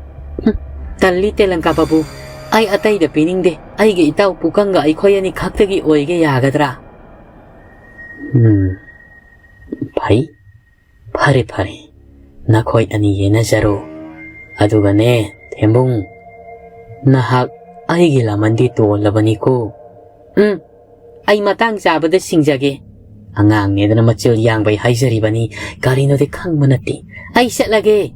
"ꯍꯨꯝ, ꯇꯜꯂꯤ ꯇꯦꯂꯪꯀꯥ ꯕꯥꯕꯨ꯫ ꯑꯩ ꯑꯇꯩꯗ ꯄꯤꯅꯤꯡꯗꯦ꯫ ꯑꯩꯒꯤ ꯏꯇꯥꯎ ꯄꯨꯀꯪꯒ ꯑꯩꯈꯣꯏ ꯑꯅꯤ ꯈꯛꯇꯒꯤ ꯑꯣꯏꯒꯦ ꯌꯥꯒꯗ꯭ꯔꯥ?" "ꯎꯝ, ꯐꯩ꯫ ꯐꯔꯦ, ꯐꯔꯦ꯫ ꯅꯈꯣꯏ ꯑꯅꯤ ꯌꯦꯟꯅꯖꯔꯣ꯫ ꯑꯗꯨꯒꯅꯦ, ꯊꯦꯝꯕꯨꯡ, ꯅꯍꯥꯛ ꯑꯩꯒꯤ ꯂꯃꯟꯗꯤ ꯇꯣꯜꯂꯕꯅꯤꯀꯣ꯫" "ꯎꯝ, ꯑꯩ ꯃꯇꯥꯡ ꯆꯥꯕꯗ ꯁꯤꯡꯖꯒꯦ꯫" ꯑꯉꯥꯡꯅꯦꯗꯅ ꯃꯆꯤꯜ ꯌꯥꯡꯕꯩ ꯍꯥꯏꯖꯔꯤꯕꯅꯤ, ꯀꯔꯤꯅꯣꯗꯤ ꯈꯪꯕ ꯅꯠꯇꯦ꯫ "ꯑꯩ ꯆꯠꯂꯒꯦ꯫"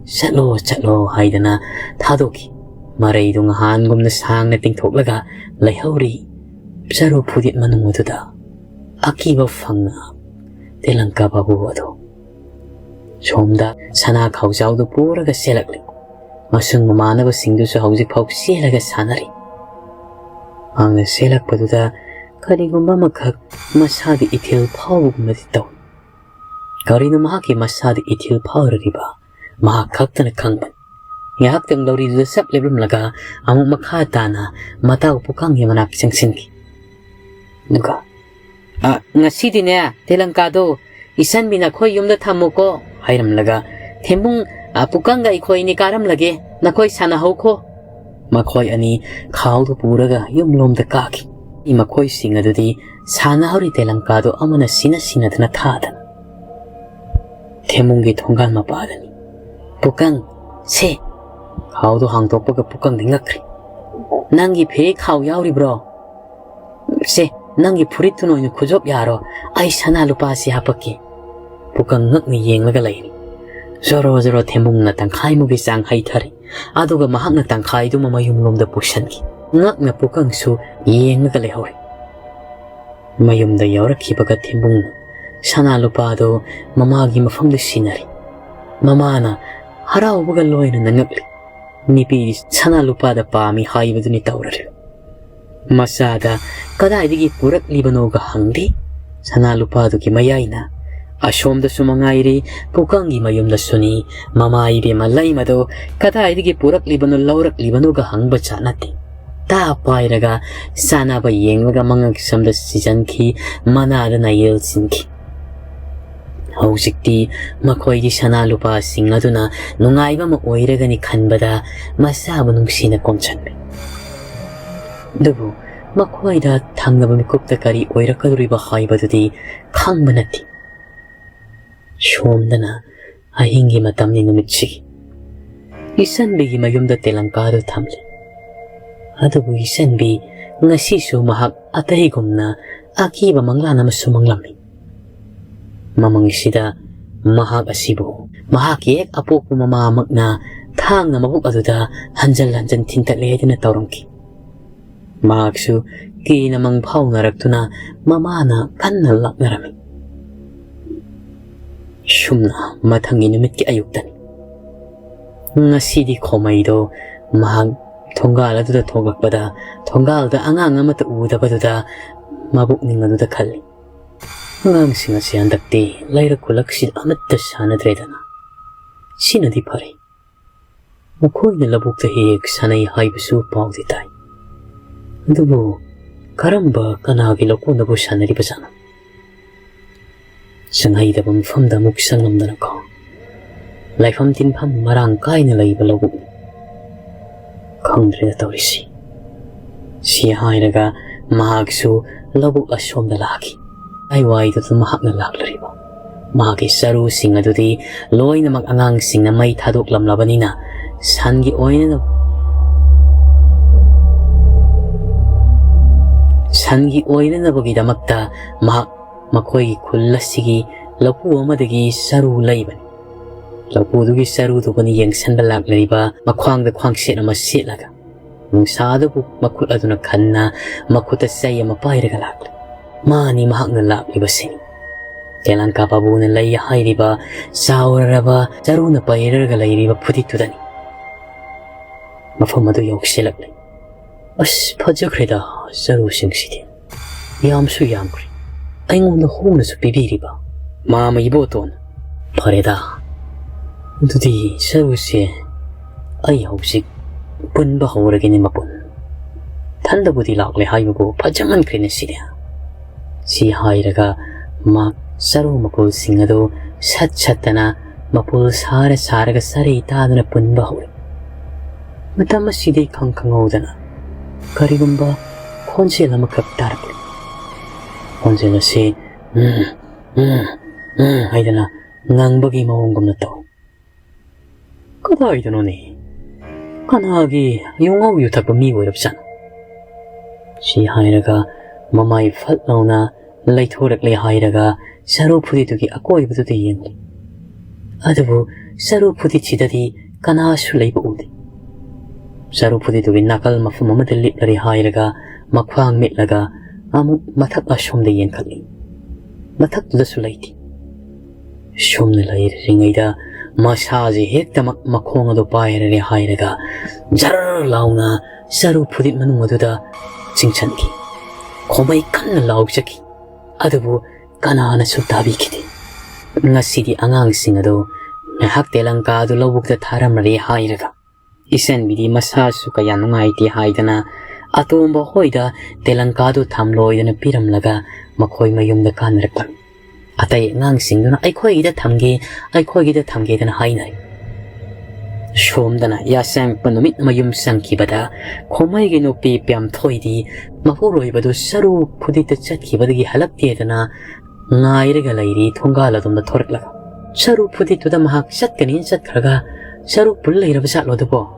"ꯆꯠꯂꯣ, ꯆꯠꯂꯣ" ꯍꯥꯏꯗꯅ ꯊꯥꯗꯣꯛꯈꯤ꯫ ꯃꯔꯩꯗꯨ ꯉꯍꯥꯟꯒꯨꯝꯅ ꯁꯥꯡꯅ ꯇꯤꯡꯊꯣꯛꯂꯒ ꯂꯩꯍꯧꯔꯤ ꯆꯔꯨ ꯐꯨꯗꯤꯠ ꯃꯅꯨꯡ ꯑꯗꯨꯗ꯫ ꯑꯀꯤꯕ ꯐꯪꯅ ꯇꯦꯂꯪꯀꯥ ꯕꯥꯕꯨ ꯑꯗꯨ ꯁꯣꯝꯗ ꯁꯅꯥ ꯈꯥꯎꯖꯥꯎꯗꯨ ꯄꯨꯔꯒ ꯆꯦꯜꯂꯛꯂꯤ꯫ ꯃꯁꯨꯡ ꯃꯃꯥꯟꯅꯕꯁꯤꯡꯗꯨꯁꯨ ꯍꯧꯖꯤꯛ ꯐꯥꯎ ꯆꯦꯜꯂꯒ ꯁꯥꯟꯅꯔꯤ꯫ ꯃꯍꯥꯛꯅ ꯆꯦꯜꯂꯛꯄꯗꯨꯗ ꯀꯔꯤꯒꯨꯝꯕ ꯑꯃꯈꯛ ꯃꯁꯥꯗ ꯏꯊꯤꯜ ꯐꯥꯎꯕꯒꯨꯝꯅꯗꯤ ꯇꯧꯏ꯫ ꯀꯔꯤꯅꯣ ꯃꯍꯥꯛꯀꯤ ꯃꯁꯥꯗ ꯏꯊꯤꯜ ꯐꯥꯎꯔꯤꯕ ꯃꯍꯥꯛ ꯈꯛꯇꯅ ꯈꯪꯕꯅꯤ꯫ ꯉꯥꯏꯍꯥꯛꯇꯪ ꯂꯧꯔꯤꯗꯨꯗ ꯆꯞ ꯂꯦꯞꯂꯝꯂꯒ ꯑꯃꯨꯛ ꯃꯈꯥ ꯇꯥꯅ ꯃꯇꯥꯎ ꯄꯨꯀꯪꯒꯤ ꯃꯅꯥꯛ ꯆꯪꯁꯤꯟꯈꯤ꯫ ꯑꯗꯨꯒ, "ꯑ, ꯉꯁꯤꯗꯤꯅꯦ, ꯇꯦꯂꯪꯀꯥꯗꯣ ꯏꯆꯟꯕꯤ ꯅꯈꯣꯏ ꯌꯨꯝꯗ ꯊꯝꯃꯨꯀꯣ" ꯍꯥꯏꯔꯝꯂꯒ, "ꯊꯦꯝꯕꯨꯡ, ꯑ, ꯄꯨꯀꯪꯒ ꯑꯩꯈꯣꯏ ꯑꯅꯤ ꯀꯥꯔꯝꯂꯒꯦ, ꯅꯈꯣꯏ ꯁꯥꯟꯅꯍꯧꯈꯣ꯫" ꯃꯈꯣꯏ ꯑꯅꯤ ꯈꯥꯎꯗꯨ ꯄꯨꯔꯒ ꯌꯨꯝꯂꯣꯝꯗ ꯀꯥꯈꯤ꯫ ꯃꯈꯣꯏꯁꯤꯡ ꯑꯗꯨꯗꯤ ꯁꯥꯟꯅꯍꯧꯔꯤ ꯇꯦꯂꯪꯀꯥꯗꯨ ꯑꯃꯅ ꯁꯤꯟꯅ ꯁꯤꯟꯅꯗꯅ ꯊꯥꯗꯅ ꯊꯦꯝꯕꯨꯡꯒꯤ ꯊꯣꯡꯒꯥꯟ ꯃꯄꯥꯗꯅꯤ꯫ "ꯄꯨꯀꯪ, ꯁꯦ!" ꯈꯥꯎꯗꯨ ꯍꯥꯡꯗꯣꯛꯄꯒ ꯄꯨꯀꯪꯗꯤ ꯉꯛꯈ꯭ꯔꯦ꯫ "ꯅꯪꯒꯤ ꯐꯤꯔꯤꯛ ꯈꯥꯎ ꯌꯥꯎꯔꯤꯕ꯭ꯔꯣ? ꯁꯦ, ꯅꯪꯒꯤ ꯐꯨꯔꯤꯠꯇꯨꯅ ꯑꯣꯏꯅ ꯈꯨꯖꯣꯞ ꯌꯥꯔꯣ, ꯑꯩ ꯁꯅꯥ ꯂꯨꯄꯥꯁꯤ ꯍꯥꯄꯛꯀꯦ꯫" ꯄꯨꯀꯪ ꯉꯛꯅ ꯌꯦꯡꯂꯒ ꯂꯩꯔꯤ꯫ ꯖꯣꯔꯣ ꯖꯣꯔꯣ ꯊꯦꯝꯕꯨꯡꯅ ꯇꯪꯈꯥꯏꯃꯨꯛꯀꯤ ꯆꯥꯡ ꯍꯩꯊꯔꯦ꯫ ꯑꯗꯨꯒ ꯃꯍꯥꯛꯅ ꯇꯪꯈꯥꯏꯗꯨꯃ ꯃꯌꯨꯝꯂꯣꯝꯗ ꯄꯨꯁꯟꯈꯤ꯫ ꯉꯛꯅ ꯄꯨꯀꯪꯁꯨ ꯌꯦꯡꯂꯒ ꯂꯩꯍꯧꯔꯦ꯫ ꯃꯌꯨꯝꯗ ꯌꯧꯔꯛꯈꯤꯕꯒ ꯊꯦꯝꯕꯨꯡꯅ ꯁꯅꯥ ꯂꯨꯄꯥꯗꯨ ꯃꯃꯥꯒꯤ ꯃꯐꯝꯗ ꯁꯤꯟꯅꯔꯦ꯫ ꯃꯃꯥꯅ ꯍꯔꯥꯎꯕꯒ ꯂꯣꯏꯅꯅ ꯉꯛꯂꯤ꯫ ꯅꯨꯄꯤꯗꯤ ꯁꯅꯥ ꯂꯨꯄꯥꯗ ꯄꯥꯝꯃꯤ ꯍꯥꯏꯕꯗꯨꯅꯤ ꯇꯧꯔꯔꯤꯕ꯫ ꯃꯆꯥꯗ ꯀꯗꯥꯏꯗꯒꯤ ꯄꯨꯔꯛꯂꯤꯕꯅꯣꯒ ꯍꯪꯂꯤ꯫ ꯁꯅꯥ ꯂꯨꯄꯥꯗꯨꯒꯤ ꯃꯌꯥꯏꯅ ꯑꯁꯣꯝꯗꯁꯨ ꯃꯉꯥꯏꯔꯤ, ꯄꯨꯀꯪꯒꯤ ꯃꯌꯨꯝꯗꯁꯨꯅꯤ꯫ ꯃꯃꯥ ꯏꯕꯦꯝꯃ ꯂꯩꯃꯗꯣ ꯀꯗꯥꯏꯗꯒꯤ ꯄꯨꯔꯛꯂꯤꯕꯅꯣ ꯂꯧꯔꯛꯂꯤꯕꯅꯣꯒ ꯍꯪꯕ ꯖꯥꯠ ꯅꯠꯇꯦ꯫ ꯇꯥ ꯄꯥꯏꯔꯒ ꯆꯥꯅꯕ ꯌꯦꯡꯂꯒ ꯃꯉꯛꯁꯝꯗ ꯁꯤꯖꯟꯈꯤ, ꯃꯅꯥꯗ ꯅꯥꯌꯦꯜ ꯆꯤꯟꯈꯤ꯫ ꯍꯧꯖꯤꯛꯇꯤ ꯃꯈꯣꯏꯗꯤ ꯁꯅꯥ ꯂꯨꯄꯥꯁꯤꯡ ꯑꯗꯨꯅ ꯅꯨꯡꯉꯥꯏꯕ ꯑꯃ ꯑꯣꯏꯔꯒꯅꯤ ꯈꯟꯕꯗ ꯃꯆꯥꯕꯨ ꯅꯨꯡꯁꯤꯅ ꯀꯣꯝꯁꯤꯟꯕꯤ꯫ ꯑꯗꯨꯕꯨ ꯃꯈꯣꯏꯗ ꯊꯪꯅꯕ ꯃꯤꯀꯨꯞꯇ ꯀꯔꯤ ꯑꯣꯏꯔꯛꯀꯗꯧꯔꯤꯕ ꯍꯥꯏꯕꯗꯨꯗꯤ ꯈꯪꯕ ꯅꯠꯇꯦ꯫ ꯁꯣꯝꯗꯅ ꯑꯍꯤꯡꯒꯤ ꯃꯇꯝꯅꯤ ꯅꯨꯃꯤꯠꯁꯤꯒꯤ꯫ ꯏꯆꯟꯕꯤꯒꯤ ꯃꯌꯨꯝꯗ ꯇꯦꯂꯪꯀꯥꯗꯨ ꯊꯝꯂꯤ꯫ ꯑꯗꯨꯕꯨ ꯏꯆꯟꯕꯤ ꯉꯁꯤꯁꯨ ꯃꯍꯥꯛ ꯑꯇꯩꯒꯨꯝꯅ ꯑꯀꯤꯕ ꯃꯪꯂꯥꯟ ꯑꯃꯁꯨ ꯃꯪꯂꯝꯃꯤ꯫ ꯃꯃꯪꯁꯤꯗ ꯃꯍꯥꯛ ꯑꯁꯤꯕꯨ ꯃꯍꯥꯛꯀꯤ ꯍꯦꯛ ꯑꯄꯣꯛꯄ ꯃꯃꯥꯃꯛꯅ ꯊꯥꯡꯅ ꯃꯕꯨꯛ ꯑꯗꯨꯗ ꯍꯟꯖꯟ ꯍꯟꯖꯟ ꯊꯤꯟꯇꯠꯂꯦ ꯍꯥꯏꯗꯨꯅ ꯇꯧꯔꯝꯈꯤ꯫ ꯃꯍꯥꯛꯁꯨ ꯀꯤꯅ ꯃꯪ ꯐꯥꯎꯅꯔꯛꯇꯨꯅ ꯃꯃꯥꯅ ꯀꯟꯅ ꯂꯥꯛꯅꯔꯝꯃꯤ꯫ ꯁꯨꯝꯅ ꯃꯊꯪꯒꯤ ꯅꯨꯃꯤꯠꯀꯤ ꯑꯌꯨꯛꯇꯅꯤ꯫ ꯉꯁꯤꯗꯤ ꯈꯣꯃꯩꯗꯣ ꯃꯍꯥꯛ ꯊꯣꯡꯒꯥꯜ ꯑꯗꯨꯗ ꯊꯣꯛꯂꯛꯄꯗ, ꯊꯣꯡꯒꯥꯜꯗ ꯑꯉꯥꯡ ꯑꯃꯠꯇ ꯎꯗꯕꯗꯨꯗ ꯃꯕꯨꯛꯅꯤꯡ ꯑꯗꯨꯗ ꯈꯜꯂꯤ, "ꯑꯉꯥꯡꯁꯤꯡ ꯑꯁꯤ ꯍꯟꯗꯛꯇꯤ ꯂꯩꯔꯛ ꯈꯨꯜꯂꯛꯁꯤꯗ ꯑꯃꯠꯇ ꯁꯥꯟꯅꯗ꯭ꯔꯦꯗꯅ꯫ ꯁꯤꯅꯗꯤ ꯐꯔꯦ꯫ ꯃꯈꯣꯏꯅ ꯂꯧꯕꯨꯛꯇ ꯍꯦꯛ ꯍꯦꯛ ꯁꯥꯟꯅꯩ ꯍꯥꯏꯕꯁꯨ ꯄꯥꯎꯗꯤ ꯇꯥꯏ꯫ ꯑꯗꯨꯕꯨ ꯀꯔꯝꯕ ꯀꯅꯥꯒꯤ ꯂꯧꯀꯣꯟꯗꯕꯨ ꯁꯥꯟꯅꯔꯤꯕꯖꯥꯠꯅꯣ? ꯆꯪꯍꯩꯗꯕ ꯃꯐꯝꯗ ꯑꯃꯨꯛ ꯆꯪꯂꯝꯗꯅꯀꯣ꯫ ꯂꯥꯏꯐꯝ ꯇꯤꯟꯐꯝ ꯃꯔꯥꯡ ꯀꯥꯏꯅ ꯂꯩꯕ ꯂꯧꯕꯨꯛꯅꯤ꯫ ꯈꯪꯗ꯭ꯔꯦꯗ ꯇꯧꯔꯤꯁꯤ꯫" ꯁꯤ ꯍꯥꯏꯔꯒ ꯃꯍꯥꯛꯁꯨ ꯂꯧꯕꯨꯛ ꯑꯁꯣꯝꯗ ꯂꯥꯛꯈꯤ꯫ ꯀꯥꯏꯋꯥꯏꯗꯨꯗ ꯃꯍꯥꯛꯅ ꯂꯥꯛꯂꯔꯤꯕ? ꯃꯍꯥꯛꯀꯤ ꯆꯔꯨꯁꯤꯡ ꯑꯗꯨꯗꯤ ꯂꯣꯏꯅꯃꯛ ꯑꯉꯥꯡꯁꯤꯡꯅ ꯃꯩ ꯊꯥꯗꯣꯛꯂꯝꯂꯕꯅꯤꯅ ꯁꯟꯒꯤ ꯑꯣꯏꯅꯅ-, ꯁꯟꯒꯤ ꯑꯣꯏꯅꯅꯕꯒꯤꯗꯃꯛꯇ ꯃꯍꯥꯛ ꯃꯈꯣꯏꯒꯤ ꯈꯨꯜ ꯑꯁꯤꯒꯤ ꯂꯧꯄꯨ ꯑꯃꯗꯒꯤ ꯆꯔꯨ ꯂꯩꯕꯅꯤ꯫ ꯂꯧꯄꯨꯗꯨꯒꯤ ꯆꯔꯨꯗꯨꯒꯅꯤ ꯌꯦꯡꯁꯟꯕ ꯂꯥꯛꯂꯤꯕ ꯃꯈ꯭ꯋꯥꯡꯗ ꯈ꯭ꯋꯥꯡꯁꯦꯠ ꯑꯃ ꯁꯦꯠꯂꯒ, ꯅꯨꯡꯁꯥꯗꯕꯨ ꯃꯈꯨꯠ ꯑꯗꯨꯅ ꯈꯟꯅ ꯃꯈꯨꯠꯇ ꯆꯩ ꯑꯃ ꯄꯥꯏꯔꯒ ꯂꯥꯛꯂꯤ꯫ ꯃꯥꯅꯤ ꯃꯍꯥꯛꯅ ꯂꯥꯛꯂꯤꯕꯁꯤꯅꯤ꯫ ꯇꯦꯂꯪꯀꯥ ꯕꯥꯕꯨꯅ ꯂꯩ ꯍꯥꯏꯔꯤꯕ ꯆꯥꯎꯔꯔꯕ ꯆꯔꯨꯅ ꯄꯩꯔꯒ ꯂꯩꯔꯤꯕ ꯐꯨꯗꯤꯠꯇꯨꯗꯅꯤ꯫ ꯃꯐꯝ ꯑꯗꯨ ꯌꯧꯁꯤꯜꯂꯛꯂꯦ꯫ "ꯑꯁ, ꯐꯖꯈ꯭ꯔꯦꯗ, ꯆꯔꯨꯁꯤꯡꯁꯤꯗꯤ꯫ ꯌꯥꯝꯁꯨ ꯌꯥꯝꯈ꯭ꯔꯦ꯫ ꯑꯩꯉꯣꯟꯗ ꯍꯣꯡꯅꯁꯨ ꯄꯤꯕꯤꯔꯤꯕ ꯃꯥꯃ ꯏꯕꯣꯇꯣꯟ꯫ ꯐꯔꯦꯗ, ꯑꯗꯨꯗꯤ ꯆꯔꯨꯁꯦ ꯑꯩ ꯍꯧꯖꯤꯛ ꯄꯨꯟꯕ ꯍꯧꯔꯒꯦꯅꯦ ꯃꯄꯨꯟ꯫ ꯊꯟꯗꯕꯨꯗꯤ ꯂꯥꯛꯂꯦ ꯍꯥꯏꯕꯕꯨ ꯐꯖꯃꯟꯈ꯭ꯔꯦꯅꯦ ꯁꯤꯗꯤ"꯫ ꯁꯤ ꯍꯥꯏꯔꯒ ꯃꯍꯥꯛ ꯆꯔꯨ ꯃꯄꯨꯜꯁꯤꯡ ꯑꯗꯨ ꯁꯠ ꯁꯠꯇꯅ ꯃꯄꯨꯜ ꯁꯥꯔ ꯁꯥꯔꯒ ꯆꯔꯩ ꯇꯥꯗꯨꯅ ꯄꯨꯟꯕ ꯍꯧꯔꯦ꯫ ꯃꯇꯝ ꯑꯁꯤꯗ ꯏꯈꯪ ꯈꯪꯍꯧꯗꯅ ꯀꯔꯤꯒꯨꯝꯕ ꯈꯣꯟꯖꯦꯜ ꯑꯃꯈꯛ ꯇꯥꯔꯛꯂꯦ꯫ ꯈꯣꯟꯖꯦꯜ ꯑꯁꯤ "ꯎꯝ, ꯎꯝ, ꯎꯝ" ꯍꯥꯏꯗꯅ ꯉꯪꯕꯒꯤ ꯃꯑꯣꯡꯒꯨꯝꯅ ꯇꯧꯏ꯫ "ꯀꯗꯥꯏꯗꯅꯣꯅꯦ? ꯀꯅꯥꯒꯤ ꯌꯨꯉꯧ ꯌꯨꯊꯛꯄ ꯃꯤ ꯑꯣꯏꯔꯕꯖꯥꯠꯅꯣ?" ꯁꯤ ꯍꯥꯏꯔꯒ ꯃꯃꯥꯏ ꯐꯠ ꯂꯥꯎꯅ ꯂꯩꯊꯣꯔꯛꯂꯦ ꯍꯥꯏꯔꯒ ꯆꯔꯨ ꯐꯨꯗꯤꯠꯇꯨꯒꯤ ꯑꯀꯣꯏꯕꯗꯨꯗ ꯌꯦꯡꯂꯤ꯫ ꯑꯗꯨꯕꯨ ꯆꯔꯨ ꯐꯨꯗꯤꯠꯁꯤꯗꯗꯤ ꯀꯅꯥꯁꯨ ꯂꯩꯕ ꯎꯗꯦ꯫ ꯆꯔꯨ ꯐꯨꯗꯤꯠꯇꯨꯒꯤ ꯅꯥꯀꯜ ꯃꯐꯝ ꯑꯃꯗ ꯂꯤꯞꯂꯔꯦ ꯍꯥꯏꯔꯒ ꯃꯈ꯭ꯋꯥꯡ ꯃꯤꯠꯂꯒ ꯑꯃꯨꯛ ꯃꯊꯛ ꯑꯁꯣꯝꯗ ꯌꯦꯡꯈꯠꯂꯤ꯫ ꯃꯊꯛꯇꯨꯗꯁꯨ ꯂꯩꯇꯦ꯫ ꯁꯨꯝꯅ ꯂꯩꯔꯤꯉꯩꯗ ꯃꯁꯥꯁꯦ ꯍꯦꯛꯇꯃꯛ ꯃꯈꯣꯡ ꯑꯗꯨ ꯄꯥꯏꯔꯔꯦ ꯍꯥꯏꯔꯒ ꯖꯔ ꯂꯥꯎꯅ ꯆꯔꯨ ꯐꯨꯗꯤꯠ ꯃꯅꯨꯡ ꯑꯗꯨꯗ ꯆꯤꯡꯁꯤꯟꯈꯤ꯫ ꯈꯣꯃꯩ ꯀꯟꯅ ꯂꯥꯎꯖꯈꯤ꯫ ꯑꯗꯨꯕꯨ ꯀꯅꯥꯅꯁꯨ ꯇꯥꯕꯤꯈꯤꯗꯦ꯫ ꯉꯁꯤꯗꯤ ꯑꯉꯥꯡꯁꯤꯡ ꯑꯗꯨ ꯉꯥꯏꯍꯥꯛ ꯇꯦꯂꯪꯀꯥ ꯑꯗꯨ ꯂꯧꯕꯨꯛꯇ ꯊꯥꯔꯝꯃꯔꯦ ꯍꯥꯏꯔꯒ ꯏꯆꯟꯕꯤꯗꯤ ꯃꯁꯥꯁꯨ ꯀꯌꯥ ꯅꯨꯡꯉꯥꯏꯇꯦ ꯍꯥꯏꯗꯅ ꯑꯇꯣꯝꯕ ꯍꯣꯏꯗ ꯇꯦꯂꯪꯀꯥꯗꯨ ꯊꯝꯂꯣꯏꯗꯅ ꯄꯤꯔꯝꯂꯒ ꯃꯈꯣꯏ ꯃꯌꯨꯝꯗ ꯀꯥꯅꯔꯛꯄ꯫ ꯑꯇꯩ ꯑꯉꯥꯡꯁꯤꯡꯗꯨꯅ "ꯑꯩꯈꯣꯏꯒꯤꯗ ꯊꯝꯒꯦ, ꯑꯩꯈꯣꯏꯒꯤꯗ ꯊꯝꯒꯦꯗꯅ" ꯍꯥꯏꯅꯔꯤ꯫ ꯁꯣꯝꯗꯅ ꯌꯥꯆꯪꯉꯛꯄ ꯅꯨꯃꯤꯠ ꯑꯃ ꯌꯨꯝ ꯆꯪꯈꯤꯕꯗ ꯈꯣꯃꯩꯒꯤ ꯅꯨꯄꯤ ꯄꯦꯝꯊꯣꯏꯗꯤ ꯃꯄꯨꯔꯣꯏꯕꯗꯨ ꯆꯔꯨ ꯐꯨꯗꯤꯠꯇ ꯆꯠꯈꯤꯕꯗꯒꯤ ꯍꯜꯂꯛꯇꯦꯗꯅ ꯉꯥꯏꯔꯒ ꯂꯩꯔꯤ ꯊꯣꯡꯒꯥꯜ ꯑꯗꯣꯝꯗ ꯊꯣꯔꯛꯂꯒ꯫ "ꯆꯔꯨ ꯐꯨꯗꯤꯠꯇꯨꯗ ꯃꯍꯥꯛ ꯆꯠꯀꯅꯤ ꯆꯠꯈ꯭ꯔꯒ ꯆꯔꯨ ꯄꯨꯜ ꯂꯩꯔꯕ ꯖꯥꯠꯂꯣ ꯑꯗꯨꯕꯣ?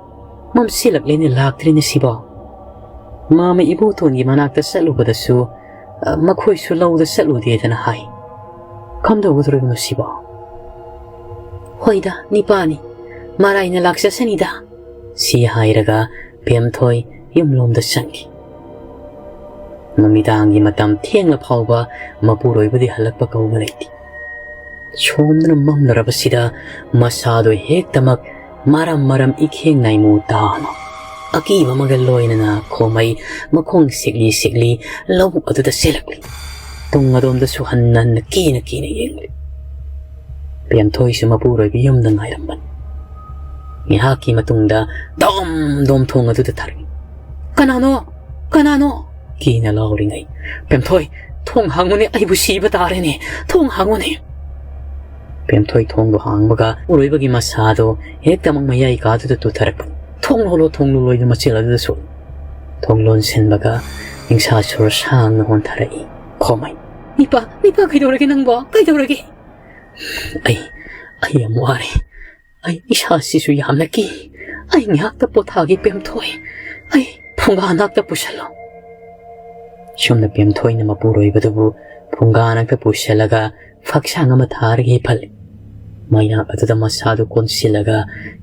ꯃꯝꯁꯤꯜꯂꯛꯂꯦꯅꯦ, ꯂꯥꯛꯇ꯭ꯔꯤꯅꯦ ꯁꯤꯕꯣ꯫ ꯃꯥꯃ ꯏꯕꯣꯇꯣꯟꯒꯤ ꯃꯅꯥꯛꯇ ꯆꯠꯂꯨꯕꯗꯁꯨ, ꯑ, ꯃꯈꯣꯏꯁꯨ ꯂꯧꯗ ꯆꯠꯂꯨꯗꯦꯗꯅ ꯍꯥꯏ꯫ ꯀꯝꯗꯧꯒꯗꯧꯔꯤꯕꯅꯣ ꯁꯤꯕꯣ?" "ꯍꯣꯏꯗ, ꯅꯤꯄꯥꯅꯤ꯫ ꯃꯔꯥꯏꯅ ꯂꯥꯛꯆꯁꯅꯤꯗ"꯫ ꯁꯤ ꯍꯥꯏꯔꯒ ꯄꯦꯝꯊꯣꯏ ꯌꯨꯝꯂꯣꯝꯗ ꯆꯪꯈꯤ꯫ ꯅꯨꯃꯤꯗꯥꯡꯒꯤ ꯃꯇꯝ ꯊꯦꯡꯂ ꯐꯥꯎꯕ ꯃꯄꯨꯔꯣꯏꯕꯗꯤ ꯍꯜꯂꯛꯄ ꯀꯧꯕ ꯂꯩꯇꯦ꯫ ꯁꯣꯝꯗꯅ ꯃꯝꯂꯔꯕꯁꯤꯗ ꯃꯁꯥꯗꯣ ꯍꯦꯛꯇꯃꯛ ꯃꯔꯝ ꯃꯔꯝ ꯏꯈꯦꯡ ꯅꯥꯏꯃꯨ ꯇꯥꯅ ꯑꯀꯤꯕ ꯑꯃꯒ ꯂꯣꯏꯅꯅ ꯈꯣꯃꯩ ꯃꯈꯣꯡ ꯁꯤꯛꯂꯤ ꯁꯤꯛꯂꯤ ꯂꯧꯕꯨꯛ ꯑꯗꯨꯗ ꯆꯦꯜꯂꯛꯂꯤ꯫ ꯇꯨꯡ ꯑꯗꯣꯝꯗꯁꯨ ꯍꯟꯅ ꯍꯟꯅ ꯀꯤꯅ ꯀꯤꯅ ꯌꯦꯡꯂꯤ꯫ ꯄꯦꯝꯊꯣꯏꯁꯨ ꯃꯄꯨꯔꯣꯏꯕ ꯌꯨꯝꯗ ꯉꯥꯏꯔꯝꯕꯅꯤ꯫ ꯉꯥꯏꯍꯥꯛꯀꯤ ꯃꯇꯨꯡꯗ ꯗꯣꯝ ꯗꯣꯝ ꯊꯣꯡ ꯑꯗꯨꯗ ꯊꯥꯔꯛꯏ꯫ "ꯀꯅꯥꯅꯣ? ꯀꯅꯥꯅꯣ?" ꯀꯤꯅ ꯂꯥꯎꯔꯤꯉꯩ, "ꯄꯦꯝꯊꯣꯏ, ꯊꯣꯡ ꯍꯥꯡꯉꯨꯅꯦ, ꯑꯩꯕꯨ ꯁꯤꯕ ꯇꯥꯔꯦꯅꯦ, ꯊꯣꯡ ꯍꯥꯡꯉꯨꯅꯦ!" ꯄꯦꯝꯊꯣꯏ ꯊꯣꯡꯗꯣ ꯍꯥꯡꯕꯒ ꯎꯔꯣꯏꯕꯒꯤ ꯃꯁꯥꯗꯣ ꯍꯦꯛꯇꯃꯛ ꯃꯌꯥꯏ ꯀꯥꯗꯨꯗ ꯇꯨꯊꯔꯛꯄꯅꯤ꯫ "ꯊꯣꯡ ꯂꯣꯜꯂꯣ, ꯊꯣꯡ ꯂꯣꯜꯂꯣ" ꯍꯥꯏꯗꯨꯅ ꯃꯆꯤꯜ ꯑꯗꯨꯗ ꯁꯣꯛꯏ꯫ ꯊꯣꯡ ꯂꯣꯟꯁꯤꯟꯕꯒ ꯅꯤꯡꯁꯥ ꯁꯣꯔ ꯁꯥꯡꯅ ꯍꯣꯟꯊꯔꯛꯏ ꯈꯣꯃꯩ꯫ "ꯅꯤꯄꯥ, ꯅꯤꯄꯥ, ꯀꯩꯗꯧꯔꯒꯦ ꯅꯪꯕꯣ? ꯀꯩꯗꯧꯔꯒꯦ?" "ꯑꯩ, ꯑꯩ ꯌꯥꯝ ꯋꯥꯔꯦ꯫ ꯑꯩ ꯏꯁꯥꯁꯤꯁꯨ ꯌꯥꯝꯅ ꯀꯤ꯫ ꯑꯩ ꯉꯥꯏꯍꯥꯛꯇ ꯄꯣꯊꯥꯒꯦ ꯄꯦꯝꯊꯣꯏ꯫ ꯑꯩ ꯐꯨꯡꯒꯥ ꯅꯥꯛꯇ ꯄꯨꯁꯜꯂꯣ꯫" ꯁꯣꯝꯗ ꯄꯦꯝꯊꯣꯏꯅ ꯃꯄꯨꯔꯣꯏꯕꯗꯨꯕꯨ ꯐꯨꯡꯒꯥ ꯅꯥꯛꯇ ꯄꯨꯁꯜꯂꯒ ꯐꯛꯁꯥꯡ ꯑꯃ ꯊꯥꯔꯒ ꯍꯤꯞꯍꯜꯂꯤ꯫ ꯃꯩꯅꯥꯛ ꯑꯗꯨꯗ ꯃꯁꯥꯗꯨ ꯀꯣꯟꯁꯤꯜꯂꯒ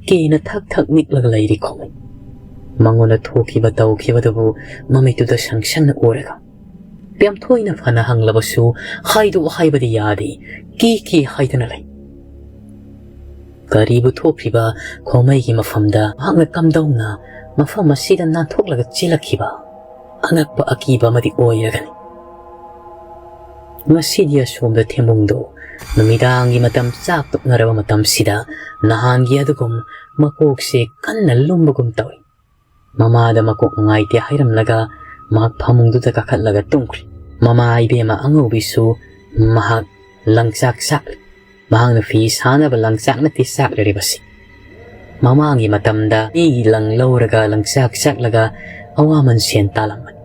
ꯀꯤꯅ ꯊꯛ ꯊꯛ ꯅꯤꯛꯂꯒ ꯂꯩꯔꯤ ꯈꯣꯃꯩ꯫ ꯃꯉꯣꯟꯗ ꯊꯣꯛꯈꯤꯕ ꯇꯧꯈꯤꯕꯗꯨꯕꯨ ꯃꯃꯤꯠꯇꯨꯗ ꯁꯪ ꯁꯪꯅ ꯎꯔꯒ꯫ ꯄꯦꯝꯊꯣꯏꯅ ꯐꯅ ꯍꯪꯂꯕꯁꯨ ꯍꯥꯏꯗꯣꯛ ꯍꯥꯏꯕꯗꯤ ꯌꯥꯗꯦ, ꯀꯤ ꯀꯤ ꯍꯥꯏꯗꯨꯅ ꯂꯩ꯫ ꯀꯔꯤꯕꯨ ꯊꯣꯛꯈ꯭ꯔꯤꯕ ꯈꯣꯃꯩꯒꯤ ꯃꯐꯝꯗ ꯃꯍꯥꯛꯅ ꯀꯝꯗꯧꯅ ꯃꯐꯝ ꯑꯁꯤꯗ ꯅꯥꯟꯊꯣꯛꯂꯒ ꯆꯦꯜꯂꯛꯈꯤꯕ ꯑꯉꯛꯄ ꯑꯀꯤꯕ ꯑꯃꯗꯤ ꯑꯣꯏꯔꯒꯅꯤ꯫ ꯉꯁꯤꯗꯤ ꯑꯁꯣꯝꯗ ꯊꯦꯝꯕꯨꯡꯗꯣ ꯅꯨꯃꯤꯗꯥꯡꯒꯤ ꯃꯇꯝ ꯆꯥꯛ ꯇꯣꯛꯅꯔꯕ ꯃꯇꯝꯁꯤꯗ ꯅꯍꯥꯟꯒꯤ ꯑꯗꯨꯒꯨꯝ ꯃꯀꯣꯛꯁꯦ ꯀꯟꯅ ꯂꯨꯝꯕꯒꯨꯝ ꯇꯧꯏ꯫ ꯃꯃꯥꯗ ꯃꯀꯣꯛ ꯅꯨꯡꯉꯥꯏꯇꯦ ꯍꯥꯏꯔꯝꯂꯒ ꯃꯍꯥꯛ ꯐꯃꯨꯡꯗꯨꯗ ꯀꯥꯈꯠꯂꯒ ꯇꯨꯝꯈ꯭ꯔꯦ꯫ ꯃꯃꯥ ꯏꯕꯦꯝꯃ ꯑꯉꯧꯕꯤꯁꯨ ꯃꯍꯥꯛ ꯂꯪꯆꯥꯛ ꯆꯥꯛꯂꯤ꯫ ꯃꯍꯥꯛꯅ ꯐꯤ ꯁꯥꯅꯕ ꯂꯪꯆꯥꯛ ꯅꯠꯇꯦ ꯆꯥꯛꯂꯤꯕꯁꯤ꯫ ꯃꯃꯥꯡꯒꯤ ꯃꯇꯝꯗ ꯃꯤꯒꯤ ꯂꯪ ꯂꯧꯔꯒ ꯂꯪꯆꯥꯛ ꯆꯥꯛꯂꯒ ꯑꯋꯥꯃꯟ ꯁꯦꯟ ꯇꯥꯜꯂꯝꯕꯅꯤ꯫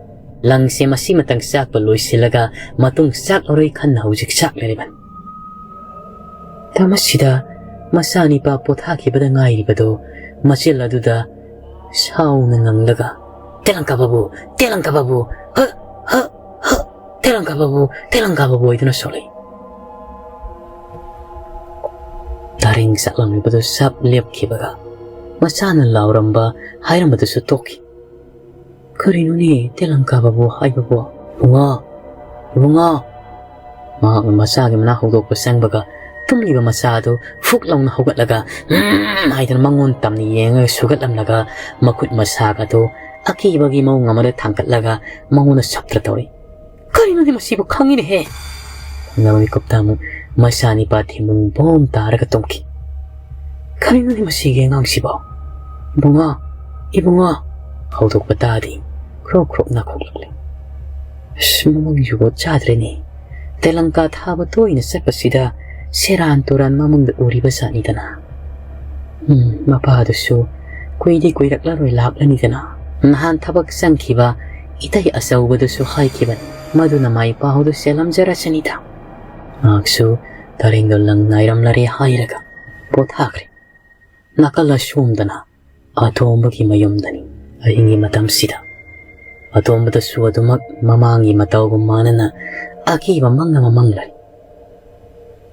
ꯂꯪꯁꯦ ꯃꯁꯤꯃꯇꯪ ꯆꯥꯛꯄ ꯂꯣꯏꯁꯤꯜꯂꯒ ꯃꯇꯨꯡ ꯆꯥꯛꯂꯔꯣꯏ ꯈꯟꯅ ꯍꯧꯖꯤꯛ ꯆꯥꯛꯂꯤꯕꯅꯤ꯫ ꯃꯇꯝ ꯑꯁꯤꯗ ꯃꯆꯥꯅꯤꯄꯥ ꯄꯣꯊꯥꯈꯤꯕꯗ ꯉꯥꯏꯔꯤꯕꯗꯨ ꯃꯆꯤꯜ ꯑꯗꯨꯗ ꯁꯥꯎꯅ ꯉꯪꯂꯒ, "ꯇꯦꯂꯪꯀꯥ ꯕꯥꯕꯨ, ꯇꯦꯂꯪꯀꯥ ꯕꯥꯕꯨ, ꯍ, ꯍ, ꯍ, ꯇꯦꯂꯪꯀꯥ ꯕꯥꯕꯨ, ꯇꯦꯂꯪꯀꯥ ꯕꯥꯕꯨ" ꯍꯥꯏꯗꯨꯅ ꯁꯣꯜꯂꯤ꯫ ꯇꯥꯔꯤꯡ ꯆꯠꯂꯝꯂꯤꯕꯗꯨ ꯆꯞ ꯂꯦꯞꯈꯤꯕꯒ ꯃꯆꯥꯅ ꯂꯥꯎꯔꯝꯕ ꯍꯥꯏꯔꯝꯕꯗꯨꯁꯨ ꯇꯣꯛꯈꯤ꯫ "ꯀꯔꯤꯅꯣꯅꯦ ꯇꯦꯂꯪꯀꯥ ꯕꯥꯕꯨ ꯍꯥꯏꯕꯕꯨ? ꯏꯕꯨꯡꯉꯣ, ꯏꯕꯨꯡꯉꯣ!" ꯃꯍꯥꯛꯅ ꯃꯆꯥꯒꯤ ꯃꯅꯥꯛ ꯍꯧꯗꯣꯛꯄ ꯆꯪꯕꯒ ꯇꯨꯝꯂꯤꯕ ꯃꯆꯥꯗꯨ ꯐꯨꯛ ꯂꯥꯎꯅ ꯍꯧꯒꯠꯂꯒ "ꯎꯝ" ꯍꯥꯏꯗꯨꯅ ꯃꯉꯣꯟ ꯇꯝꯅ ꯌꯦꯡꯉꯒ ꯁꯨꯒꯠꯂꯝꯂꯒ ꯃꯈꯨꯠ ꯃꯁꯥꯒꯗꯨ ꯑꯀꯤꯕꯒꯤ ꯃꯑꯣꯡ ꯑꯃꯗ ꯊꯥꯡꯒꯠꯂꯒ ꯃꯉꯣꯟꯗ ꯁꯞꯇ꯭ꯔ ꯇꯧꯔꯤ꯫ "ꯀꯔꯤꯅꯣꯅꯦ ꯃꯁꯤꯕꯨ? ꯈꯪꯉꯤꯅꯦꯍꯦ!" ꯈꯪꯗꯕ ꯃꯤꯀꯨꯞꯇ ꯑꯃꯨꯛ ꯃꯆꯥꯅꯤꯄꯥ ꯊꯤꯃꯨꯡ ꯕꯣꯝ ꯇꯥꯔꯒ ꯇꯨꯝꯈꯤ꯫ "ꯀꯔꯤꯅꯣꯅꯦ ꯃꯁꯤꯒꯤ ꯑꯉꯥꯡꯁꯤꯕꯣ? ꯏꯕꯨꯡꯉꯣ, ꯏꯕꯨꯡꯉꯣ!" ꯍꯧꯗꯣꯛꯄ ꯇꯥꯗꯦ꯫ ꯈ꯭ꯔꯣꯛ ꯈ꯭ꯔꯣꯛ ꯅꯥꯈꯣꯛꯂꯛꯂꯦ꯫ "ꯑꯁ, ꯃꯃꯪ ꯖꯨꯒꯣꯠ ꯆꯥꯗ꯭ꯔꯦꯅꯦ꯫ ꯇꯦꯂꯪꯀꯥ ꯊꯥꯕ ꯇꯣꯏꯅ ꯆꯠꯄꯁꯤꯗ ꯁꯦꯔꯥꯟ ꯇꯨꯔꯥꯟ ꯃꯃꯪꯗ ꯎꯔꯤꯕ ꯖꯥꯠꯅꯤꯗꯅ꯫ ꯎꯝ, ꯃꯄꯥꯗꯨꯁꯨ ꯀꯨꯏꯗꯤ ꯀꯨꯏꯔꯛꯂꯔꯣꯏ ꯂꯥꯛꯂꯅꯤꯗꯅ꯫ ꯅꯍꯥꯟ ꯊꯕꯛ ꯆꯪꯈꯤꯕ ꯏꯇꯩ ꯑꯆꯧꯕꯗꯨꯁꯨ ꯍꯥꯏꯈꯤꯕꯅꯤ, ꯃꯗꯨꯅ ꯃꯥꯏ ꯄꯥꯎꯗꯨ ꯆꯦꯜꯂꯝꯖꯔꯁꯅꯤꯗ꯫" ꯃꯍꯥꯛꯁꯨ ꯇꯔꯦꯡꯗꯣ ꯂꯪ ꯅꯥꯏꯔꯝꯂꯔꯦ ꯍꯥꯏꯔꯒ ꯄꯣꯊꯥꯈ꯭ꯔꯦ꯫ ꯅꯥꯀꯜ ꯑꯁꯣꯝꯗꯅ ꯑꯇꯣꯝꯕꯒꯤ ꯃꯌꯨꯝꯗꯅꯤ꯫ ꯑꯍꯤꯡꯒꯤ ꯃꯇꯝꯁꯤꯗ ꯑꯇꯣꯝꯕꯗꯁꯨ ꯑꯗꯨꯃꯛ ꯃꯃꯥꯡꯒꯤ ꯃꯇꯧꯒ ꯃꯥꯟꯅꯅ ꯑꯀꯤꯕ ꯃꯪ ꯑꯃ ꯃꯪꯂꯔꯤ꯫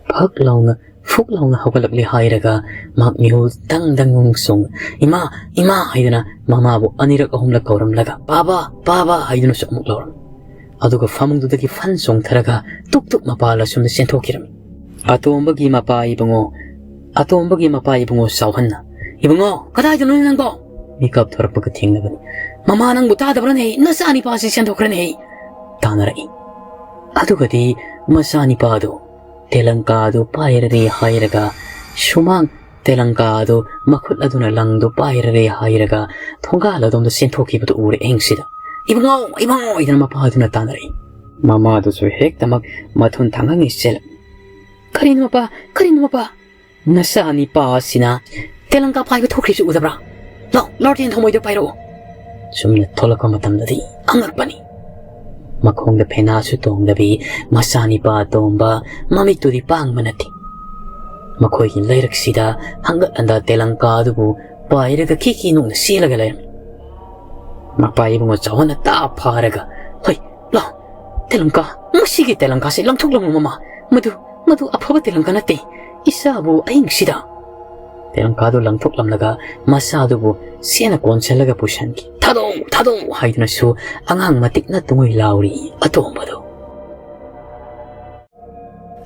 ꯐꯛ ꯂꯥꯎꯅ, ꯐꯨꯛ ꯂꯥꯎꯅ ꯍꯧꯒꯠꯂꯛꯂꯦ ꯍꯥꯏꯔꯒ ꯃꯍꯥꯛ ꯃꯤꯍꯨꯜ ꯗꯪ ꯗꯪ ꯁꯣꯡ "ꯏꯃꯥ, ꯏꯃꯥ" ꯍꯥꯏꯗꯨꯅ ꯃꯃꯥꯕꯨ ꯑꯅꯤꯔꯛ ꯑꯍꯨꯝꯂꯛ ꯀꯧꯔꯝꯂꯒ "ꯄꯥꯕ, ꯄꯥꯕ" ꯍꯥꯏꯗꯨꯅꯁꯨ ꯑꯃꯨꯛ ꯂꯧꯔꯝꯃꯤ꯫ ꯑꯗꯨꯒ ꯐꯃꯨꯡꯗꯨꯗꯒꯤ ꯐꯟ ꯆꯣꯡꯊꯔꯒ ꯇꯨꯛ ꯇꯨꯛ ꯃꯄꯥꯜ ꯑꯁꯣꯝꯗ ꯆꯦꯟꯊꯣꯛꯈꯤꯔꯝꯃꯤ꯫ ꯑꯇꯣꯝꯕꯒꯤ ꯃꯄꯥ ꯏꯕꯨꯡꯉꯣ, ꯑꯇꯣꯝꯕꯒꯤ ꯃꯄꯥ ꯏꯕꯨꯡꯉꯣ ꯆꯥꯎꯍꯟꯅ, "ꯏꯕꯨꯡꯉꯣ, ꯀꯗꯥꯏꯗꯅꯣ ꯅꯪꯕꯣ?" ꯃꯤꯀꯞ ꯊꯣꯔꯛꯄꯒ ꯊꯦꯡꯅꯕꯅꯤ꯫ "ꯃꯃꯥ ꯅꯪꯕꯨ ꯇꯥꯗꯕ꯭ꯔꯅꯦ? ꯅꯆꯥꯅꯤꯄꯥꯁꯤ ꯆꯦꯟꯊꯣꯛꯈ꯭ꯔꯅꯦ!" ꯇꯥꯅꯔꯛꯏ꯫ ꯑꯗꯨꯒꯗꯤ ꯃꯆꯥꯅꯤꯄꯥꯗꯨ ꯇꯦꯂꯪꯀꯥꯗꯨ ꯄꯥꯏꯔꯔꯦ ꯍꯥꯏꯔꯒ ꯁꯨꯃꯥꯡ ꯇꯦꯂꯪꯀꯥꯗꯨ ꯃꯈꯨꯠ ꯑꯗꯨꯅ ꯂꯪꯗꯨ ꯄꯥꯏꯔꯔꯦ ꯍꯥꯏꯔꯒ ꯊꯣꯡꯒꯥꯜ ꯑꯗꯣꯝꯗ ꯆꯦꯟꯊꯣꯛꯈꯤꯕꯗꯨ ꯎꯔꯦ ꯑꯍꯤꯡꯁꯤꯗ꯫ "ꯏꯕꯨꯡꯉꯣ, ꯏꯕꯨꯡꯉꯣ" ꯍꯥꯏꯗꯅ ꯃꯄꯥꯗꯨꯅ ꯇꯥꯅꯔꯛꯏ꯫ ꯃꯃꯥꯗꯨꯁꯨ ꯍꯦꯛꯇꯃꯛ ꯃꯊꯨꯟ ꯊꯥꯡꯒꯪꯉꯤ ꯆꯦꯜꯂꯛꯏ꯫ "ꯀꯔꯤꯅꯣ ꯃꯄꯥ? ꯀꯔꯤꯅꯣ ꯃꯄꯥ?" "ꯅꯆꯥ ꯅꯤꯄꯥ ꯑꯁꯤꯅ ꯇꯦꯂꯪꯀꯥ ꯄꯥꯏꯕ ꯊꯣꯛꯈ꯭ꯔꯤꯁꯤ ꯎꯗꯕ꯭ꯔꯥ? ꯂꯥꯎ, ꯂꯥꯎ, ꯇꯦꯟ ꯊꯃꯣꯏꯗ ꯄꯥꯏꯔꯛꯑꯣ꯫" ꯆꯨꯝꯅ ꯊꯣꯛꯂꯛꯄ ꯃꯇꯝꯗꯗꯤ ꯑꯉꯛꯄꯅꯤ꯫ ꯃꯈꯣꯡꯗ ꯐꯦꯅꯥꯁꯨ ꯇꯣꯡꯗꯕꯤ ꯃꯆꯥꯅꯤꯄꯥ ꯑꯇꯣꯝꯕ ꯃꯃꯤꯠꯇꯨꯗꯤ ꯄꯥꯡꯕ ꯅꯠꯇꯦ꯫ ꯃꯈꯣꯏꯒꯤ ꯂꯩꯔꯛꯁꯤꯗ ꯍꯪꯒꯠ ꯍꯟꯗ ꯇꯦꯂꯪꯀꯥ ꯑꯗꯨꯕꯨ ꯄꯥꯏꯔꯒ ꯀꯤ ꯀꯤ ꯅꯣꯛꯅ ꯆꯦꯜꯂꯒ ꯂꯩꯔꯝꯃꯤ꯫ ꯃꯄꯥ ꯏꯕꯨꯡꯉꯣ ꯆꯥꯎꯍꯟꯅ ꯇꯥꯞ ꯐꯥꯔꯒ, "ꯍꯣꯏ, ꯂꯥꯎ, ꯇꯦꯂꯪꯀꯥ, ꯃꯁꯤꯒꯤ ꯇꯦꯂꯪꯀꯥꯁꯦ ꯂꯪꯊꯣꯛꯂꯝꯃꯨ ꯃꯃꯥ꯫ ꯃꯗꯨ, ꯃꯗꯨ ꯑꯐꯕ ꯇꯦꯂꯪꯀꯥ ꯅꯠꯇꯦ꯫ ꯏꯆꯥꯕꯨ ꯑꯍꯤꯡꯁꯤꯗ꯫" ꯇꯦꯂꯪꯀꯥꯗꯨ ꯂꯪꯊꯣꯛꯂꯝꯂꯒ ꯃꯆꯥꯗꯨꯕꯨ ꯆꯦꯅ ꯀꯣꯟꯁꯤꯜꯂꯒ ꯄꯨꯁꯤꯟꯈꯤ꯫ "ꯊꯥꯗꯣꯛꯎ, ꯊꯥꯗꯣꯛꯎ" ꯍꯥꯏꯗꯨꯅꯁꯨ ꯑꯉꯥꯡ ꯃꯇꯤꯛꯅ ꯇꯨꯡꯉꯣꯏ ꯂꯥꯎꯔꯤ ꯑꯇꯣꯝꯕꯗꯨ꯫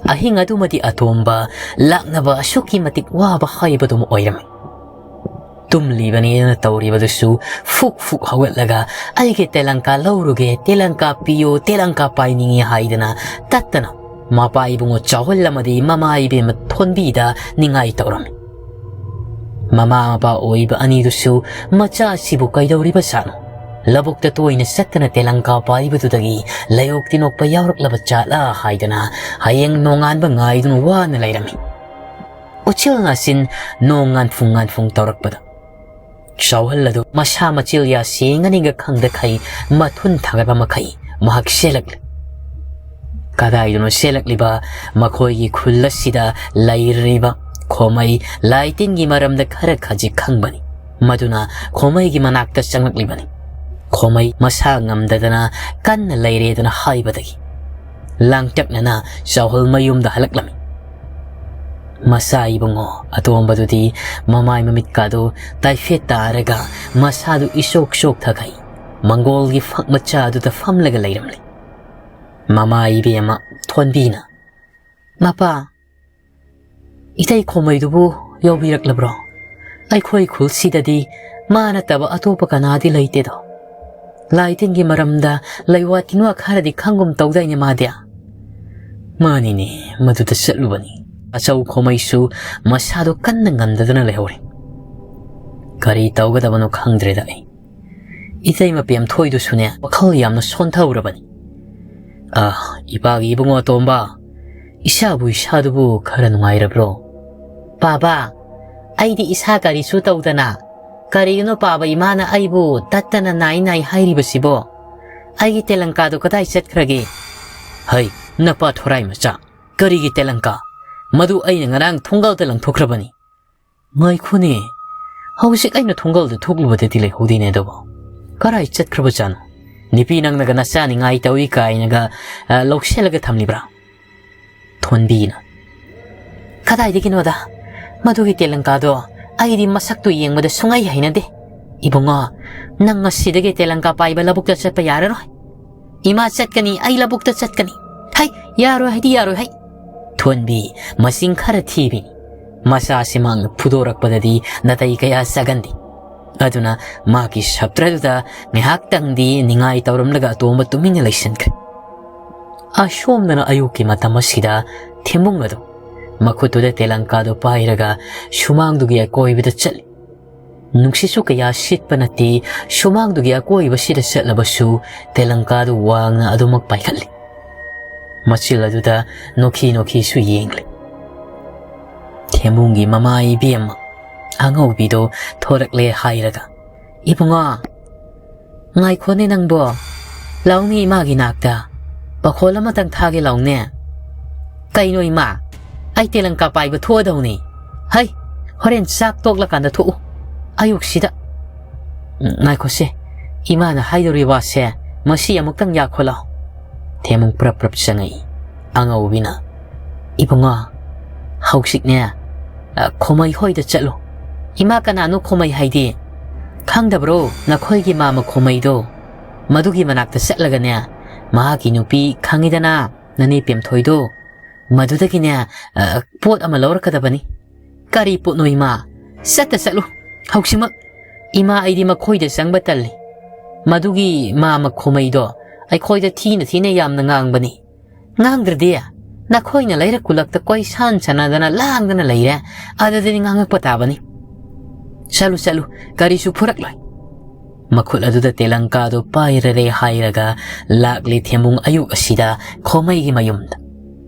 ꯑꯍꯤꯡ ꯑꯗꯨꯃꯗꯤ ꯑꯇꯣꯝꯕ ꯂꯥꯛꯅꯕ ꯑꯁꯨꯛꯀꯤ ꯃꯇꯤꯛ ꯋꯥꯕ ꯍꯥꯏꯕꯗꯨꯃ ꯑꯣꯏꯔꯝꯃꯤ꯫ ꯇꯨꯝꯂꯤꯕꯅꯦꯅ ꯇꯧꯔꯤꯕꯗꯨꯁꯨ ꯐꯨꯛ ꯐꯨꯛ ꯍꯧꯒꯠꯂꯒ "ꯑꯩꯒꯤ ꯇꯦꯂꯪꯀꯥ ꯂꯧꯔꯨꯒꯦ, ꯇꯦꯂꯪꯀꯥ ꯄꯤꯌꯣ, ꯇꯦꯂꯪꯀꯥ ꯄꯥꯏꯅꯤꯡꯉꯤ" ꯍꯥꯏꯗꯅ ꯇꯠꯇꯅ ꯃꯄꯥ ꯏꯕꯨꯡꯉꯣ ꯆꯥꯎꯍꯜ ꯑꯃꯗꯤ ꯃꯃꯥ ꯏꯕꯦꯝꯃ ꯊꯣꯟꯕꯤꯗ ꯅꯤꯡꯉꯥꯏ ꯇꯧꯔꯝꯃꯤ꯫ ꯃꯃꯥ ꯃꯄꯥ ꯑꯣꯏꯕ ꯑꯅꯤꯗꯨꯁꯨ ꯃꯆꯥꯁꯤꯕꯨ ꯀꯩꯗꯧꯔꯤꯕ ꯖꯥꯠꯅꯣ? ꯂꯧꯕꯨꯛꯇ ꯇꯣꯏꯅ ꯆꯠꯇꯅ ꯇꯦꯂꯪꯀꯥ ꯄꯥꯏꯕꯗꯨꯗꯒꯤ ꯂꯥꯏꯑꯣꯛ ꯇꯤꯟꯑꯣꯛꯄ ꯌꯥꯎꯔꯛꯂꯕ ꯖꯥꯠꯂꯥ ꯍꯥꯏꯗꯅ ꯍꯌꯦꯡ ꯅꯣꯡꯉꯥꯟꯕ ꯉꯥꯏꯗꯨꯅ ꯋꯥꯅ ꯂꯩꯔꯝꯃꯤ꯫ ꯎꯆꯤꯜ ꯅꯥꯆꯤꯟ ꯅꯣꯡ ꯉꯥꯟꯐꯨꯡ ꯉꯥꯟꯐꯨꯡ ꯇꯧꯔꯛꯄꯗ ꯆꯥꯎꯍꯜ ꯑꯗꯨ ꯃꯁꯥ ꯃꯆꯤꯜ ꯌꯥ ꯁꯦꯡꯉꯅꯤꯒ ꯈꯪꯗꯈꯩ ꯃꯊꯨꯟ ꯊꯥꯡꯒꯠꯄ ꯃꯈꯩ ꯃꯍꯥꯛ ꯆꯦꯜꯂꯛꯂꯦ꯫ ꯀꯗꯥꯏꯗꯅꯣ ꯆꯦꯜꯂꯛꯂꯤꯕ ꯃꯈꯣꯏꯒꯤ ꯈꯨꯜ ꯑꯁꯤꯗ ꯂꯩꯔꯤꯕ ꯈꯣꯃꯩ ꯂꯥꯏ ꯇꯤꯟꯒꯤ ꯃꯔꯝꯗ ꯈꯔ ꯈꯖꯤꯛ ꯈꯪꯕꯅꯤ꯫ ꯃꯗꯨꯅ ꯈꯣꯃꯩꯒꯤ ꯃꯅꯥꯛꯇ ꯆꯪꯂꯛꯂꯤꯕꯅꯤ꯫ ꯈꯣꯃꯩ ꯃꯁꯥ ꯉꯝꯗꯗꯅ ꯀꯟꯅ ꯂꯩꯔꯦꯗꯅ ꯍꯥꯏꯕꯗꯒꯤ ꯂꯥꯡꯇꯛꯅꯅ ꯆꯥꯎꯍꯜ ꯃꯌꯨꯝꯗ ꯍꯜꯂꯛꯂꯝꯃꯤ꯫ ꯃꯆꯥ ꯏꯕꯨꯡꯉꯣ ꯑꯇꯣꯝꯕꯗꯨꯗꯤ ꯃꯃꯥꯏ ꯃꯃꯤꯠꯀꯥꯗꯨ ꯇꯥꯏꯐꯦꯠ ꯇꯥꯔꯒ ꯃꯁꯥꯗꯨ ꯏꯆꯣꯛ ꯆꯣꯛꯊꯈꯩ ꯃꯪꯒꯣꯜꯒꯤ ꯐꯛ ꯃꯆꯥ ꯑꯗꯨꯗ ꯐꯝꯂꯒ ꯂꯩꯔꯝꯂꯦ꯫ ꯃꯃꯥ ꯏꯕꯦꯝꯃ ꯊꯣꯟꯕꯤꯅ, "ꯃꯄꯥ, ꯏꯇꯩ ꯈꯣꯃꯩꯗꯨꯕꯨ ꯌꯧꯕꯤꯔꯛꯂꯕ꯭ꯔꯣ? ꯑꯩꯈꯣꯏ ꯈꯨꯜꯁꯤꯗꯗꯤ ꯃꯥ ꯅꯠꯇꯕ ꯑꯇꯣꯞꯄ ꯀꯅꯥꯗꯤ ꯂꯩꯇꯦꯗꯣ꯫ ꯂꯥꯏ ꯇꯤꯟꯒꯤ ꯃꯔꯝꯗ ꯂꯩꯋꯥ ꯇꯤꯟꯋꯥ ꯈꯔꯗꯤ ꯈꯪꯒꯨꯝ ꯇꯧꯗꯥꯏꯅꯦ ꯃꯥꯗꯤ?" "ꯃꯥꯅꯤꯅꯦ, ꯃꯗꯨꯗ ꯆꯠꯂꯨꯕꯅꯤ꯫" ꯑꯆꯧ ꯈꯣꯃꯩꯁꯨ ꯃꯁꯥꯗꯣ ꯀꯟꯅ ꯉꯝꯗꯗꯨꯅ ꯂꯩꯍꯧꯔꯦ꯫ "ꯀꯔꯤ ꯇꯧꯒꯗꯕꯅꯣ ꯈꯪꯗ꯭ꯔꯦꯗ ꯑꯩ꯫ ꯏꯇꯩꯃ ꯄꯦꯝꯊꯣꯏꯗꯨꯁꯨꯅꯦ ꯋꯥꯈꯜ ꯌꯥꯝꯅ ꯁꯣꯟꯊꯍꯧꯔꯕꯅꯤ꯫" "ꯑ, ꯏꯄꯥꯒꯤ ꯏꯕꯨꯡꯉꯣ ꯑꯇꯣꯝꯕ, ꯏꯁꯥꯕꯨ ꯏꯁꯥꯗꯨꯕꯨ ꯈꯔ ꯅꯨꯡꯉꯥꯏꯔꯕ꯭ꯔꯣ?" "ꯄꯥꯕꯥ, ꯑꯩꯗꯤ ꯏꯁꯥ ꯀꯔꯤꯁꯨ ꯇꯧꯗꯅ꯫ ꯀꯔꯤꯒꯤꯅꯣ ꯄꯥꯕ ꯏꯃꯥꯅ ꯑꯩꯕꯨ ꯇꯠꯇꯅ ꯅꯥꯏ ꯅꯥꯏ ꯍꯥꯏꯔꯤꯕꯁꯤꯕꯣ? ꯑꯩꯒꯤ ꯇꯦꯂꯪꯀꯥꯗꯣ ꯀꯗꯥꯏ ꯆꯠꯈ꯭ꯔꯒꯦ?" "ꯍꯩ, ꯅꯄꯥ ꯊꯣꯔꯥꯏ ꯃꯆꯥ, ꯀꯔꯤꯒꯤ ꯇꯦꯂꯪꯀꯥ? ꯃꯗꯨ ꯑꯩꯅ ꯉꯔꯥꯡ ꯊꯣꯡꯒꯥꯜꯗ ꯂꯪꯊꯣꯛꯈ꯭ꯔꯕꯅꯤ꯫" "ꯉꯥꯏꯈꯣꯅꯦ, ꯍꯧꯖꯤꯛ ꯑꯩꯅ ꯊꯣꯡꯒꯥꯜꯗ ꯊꯣꯛꯂꯨꯕꯗꯗꯤ ꯂꯩꯍꯧꯗꯦꯅꯦ ꯑꯗꯨꯕꯨ꯫ ꯀꯔꯥꯏ ꯆꯠꯈ꯭ꯔꯕꯖꯥꯠꯅꯣ? ꯅꯨꯄꯤ ꯅꯪꯅꯒ ꯅꯆꯥꯅꯤꯡꯉꯥꯏ ꯇꯧꯏ ꯀꯥꯏꯅꯒ, ꯑ, ꯂꯧꯁꯤꯜꯂꯒ ꯊꯝꯂꯤꯕ꯭ꯔꯥ?" ꯊꯣꯟꯕꯤꯅ, "ꯀꯗꯥꯏꯗꯒꯤꯅꯣꯗ, ꯃꯗꯨꯒꯤ ꯇꯦꯂꯪꯀꯥꯗꯣ ꯑꯩꯗꯤ ꯃꯁꯛꯇꯨ ꯌꯦꯡꯕꯗ ꯁꯨꯡꯍꯩ ꯍꯩꯅꯗꯦ꯫ ꯏꯕꯨꯡꯉꯣ, ꯅꯪ ꯉꯁꯤꯗꯒꯤ ꯇꯦꯂꯪꯀꯥ ꯄꯥꯏꯕ ꯂꯧꯕꯨꯛꯇ ꯆꯠꯄ ꯌꯥꯔꯔꯣꯏ꯫ ꯏꯃꯥ ꯆꯠꯀꯅꯤ, ꯑꯩ ꯂꯧꯕꯨꯛꯇ ꯆꯠꯀꯅꯤ꯫ ꯍꯩ, ꯌꯥꯔꯣꯏ ꯍꯥꯏꯗꯤ ꯌꯥꯔꯣꯏ ꯍꯩ꯫" ꯊꯣꯟꯕꯤ ꯃꯁꯤꯡ ꯈꯔ ꯊꯤꯕꯤꯅꯤ꯫ ꯃꯆꯥꯁꯤ ꯃꯍꯥꯛꯅ ꯐꯨꯗꯣꯔꯛꯄꯗꯗꯤ ꯅꯥꯇꯩ ꯀꯌꯥ ꯆꯥꯒꯟꯗꯦ꯫ ꯑꯗꯨꯅ ꯃꯍꯥꯛꯀꯤ ꯁꯞꯇ꯭ꯔꯗꯨꯗ ꯉꯥꯏꯍꯥꯛꯇꯪꯗꯤ ꯅꯤꯡꯉꯥꯏ ꯇꯧꯔꯝꯂꯒ ꯑꯇꯣꯝꯕ ꯇꯨꯃꯤꯟꯅ ꯂꯩꯁꯤꯟꯈ꯭ꯔꯦ꯫ ꯑꯁꯣꯝꯗꯅ ꯑꯌꯨꯛꯀꯤ ꯃꯇꯝ ꯑꯁꯤꯗ ꯊꯦꯝꯕꯨꯡ ꯑꯗꯨ ꯃꯈꯨꯠꯇꯨꯗ ꯇꯦꯂꯪꯀꯥꯗꯨ ꯄꯥꯏꯔꯒ ꯁꯨꯃꯥꯡꯗꯨꯒꯤ ꯑꯀꯣꯏꯕꯗ ꯆꯠꯂꯤ꯫ ꯅꯨꯡꯁꯤꯠꯁꯨ ꯀꯌꯥ ꯁꯤꯠꯄ ꯅꯠꯇꯦ꯫ ꯁꯨꯃꯥꯡꯗꯨꯒꯤ ꯑꯀꯣꯏꯕꯁꯤꯗ ꯆꯠꯂꯕꯁꯨ ꯇꯦꯂꯪꯀꯥꯗꯨ ꯋꯥꯡꯅ ꯑꯗꯨꯃꯛ ꯄꯥꯏꯈꯠꯂꯤ꯫ ꯃꯆꯤꯜ ꯑꯗꯨꯗ ꯅꯣꯛꯈꯤ ꯅꯣꯛꯈꯤꯁꯨ ꯌꯦꯡꯂꯤ꯫ ꯊꯦꯝꯕꯨꯡꯒꯤ ꯃꯃꯥ ꯏꯕꯦꯝꯃ ꯑꯉꯧꯕꯤꯗꯣ ꯊꯣꯔꯛꯂꯦ ꯍꯥꯏꯔꯒ, "ꯏꯕꯨꯡꯉꯣ, ꯉꯥꯏꯈꯣꯅꯦ ꯅꯪꯕꯣ꯫ ꯂꯥꯎꯅꯦ ꯏꯃꯥꯒꯤ ꯅꯥꯛꯇ꯫ ꯄꯥꯈꯣꯜ ꯑꯃꯇꯪ ꯊꯥꯒꯦ ꯂꯥꯎꯅꯦ꯫ ꯀꯩꯅꯣ ꯏꯃꯥ? ꯑꯩ ꯇꯦꯂꯪꯀꯥ ꯄꯥꯏꯕ ꯊꯣꯛꯑꯗꯧꯅꯤ꯫ ꯍꯩ, ꯍꯣꯔꯦꯟ ꯆꯥꯛ ꯇꯣꯛꯂꯀꯥꯟꯗ ꯊꯣꯛꯎ꯫ ꯑꯌꯨꯛꯁꯤꯗ꯫ ꯎꯝ, ꯉꯥꯏꯈꯣꯁꯦ꯫ ꯏꯃꯥꯅ ꯍꯥꯏꯗꯧꯔꯤ ꯋꯥꯁꯦ ꯃꯁꯤ ꯑꯃꯨꯛꯇꯪ ꯌꯥꯈꯣ ꯂꯥꯎ꯫" ꯊꯦꯝꯕꯨꯡ ꯄ꯭ꯔꯞ ꯄ꯭ꯔꯞ ꯆꯪꯉꯛꯏ꯫ ꯑꯉꯧꯕꯤꯅ, "ꯏꯕꯨꯡꯉꯣ, ꯍꯧꯖꯤꯛꯅꯦ, ꯑ, ꯈꯣꯃꯩ ꯍꯣꯏꯗ ꯆꯠꯂꯨ꯫" "ꯏꯃꯥ, ꯀꯅꯥꯅꯣ ꯈꯣꯃꯩ ꯍꯥꯏꯗꯤ?" "ꯈꯪꯗꯕ꯭ꯔꯣ? ꯅꯈꯣꯏꯒꯤ ꯃꯥꯃ ꯈꯣꯃꯩꯗꯣ꯫ ꯃꯗꯨꯒꯤ ꯃꯅꯥꯛꯇ ꯆꯠꯂꯒꯅꯦ, ꯃꯍꯥꯛꯀꯤ ꯅꯨꯄꯤ ꯈꯪꯉꯤꯗꯅ, ꯅꯅꯦ ꯄꯦꯝꯊꯣꯏꯗꯣ, ꯃꯗꯨꯗꯒꯤꯅꯦ, ꯑ, ꯄꯣꯠ ꯑꯃ ꯂꯧꯔꯛꯀꯗꯕꯅꯤ꯫" "ꯀꯔꯤ ꯄꯣꯠꯅꯣ ꯏꯃꯥ?" "ꯆꯠꯇ ꯆꯠꯂꯨ ꯍꯧꯖꯤꯛꯃꯛ꯫" "ꯏꯃꯥ, ꯑꯩꯗꯤ ꯃꯈꯣꯏꯗ ꯆꯪꯕ ꯇꯜꯂꯤ꯫ ꯃꯗꯨꯒꯤ ꯃꯥꯃ ꯈꯣꯃꯩꯗꯣ ꯑꯩꯈꯣꯏꯗ ꯊꯤꯅ ꯊꯤꯅ ꯌꯥꯝꯅ ꯉꯥꯡꯕꯅꯤ꯫" "ꯉꯥꯡꯗ꯭ꯔꯗꯤ? ꯅꯈꯣꯏꯅ ꯂꯩꯔꯛ ꯈꯨꯜꯂꯛꯇ ꯀꯣꯏꯁꯥꯟ ꯁꯥꯟꯅꯗꯅ ꯂꯥꯡꯗꯅ ꯂꯩꯔꯦ, ꯑꯗꯨꯗꯗꯤ ꯉꯥꯡꯉꯛꯄ ꯇꯥꯕꯅꯤ꯫ ꯆꯠꯂꯨ, ꯆꯠꯂꯨ, ꯀꯔꯤꯁꯨ ꯐꯨꯔꯛꯂꯣꯏ꯫" ꯃꯈꯨꯠ ꯑꯗꯨꯗ ꯇꯦꯂꯪꯀꯥꯗꯨ ꯄꯥꯏꯔꯔꯦ ꯍꯥꯏꯔꯒ ꯂꯥꯛꯂꯤ ꯊꯦꯝꯕꯨꯡ ꯑꯌꯨꯛ ꯑꯁꯤꯗ ꯈꯣꯃꯩꯒꯤ ꯃꯌꯨꯝꯗ꯫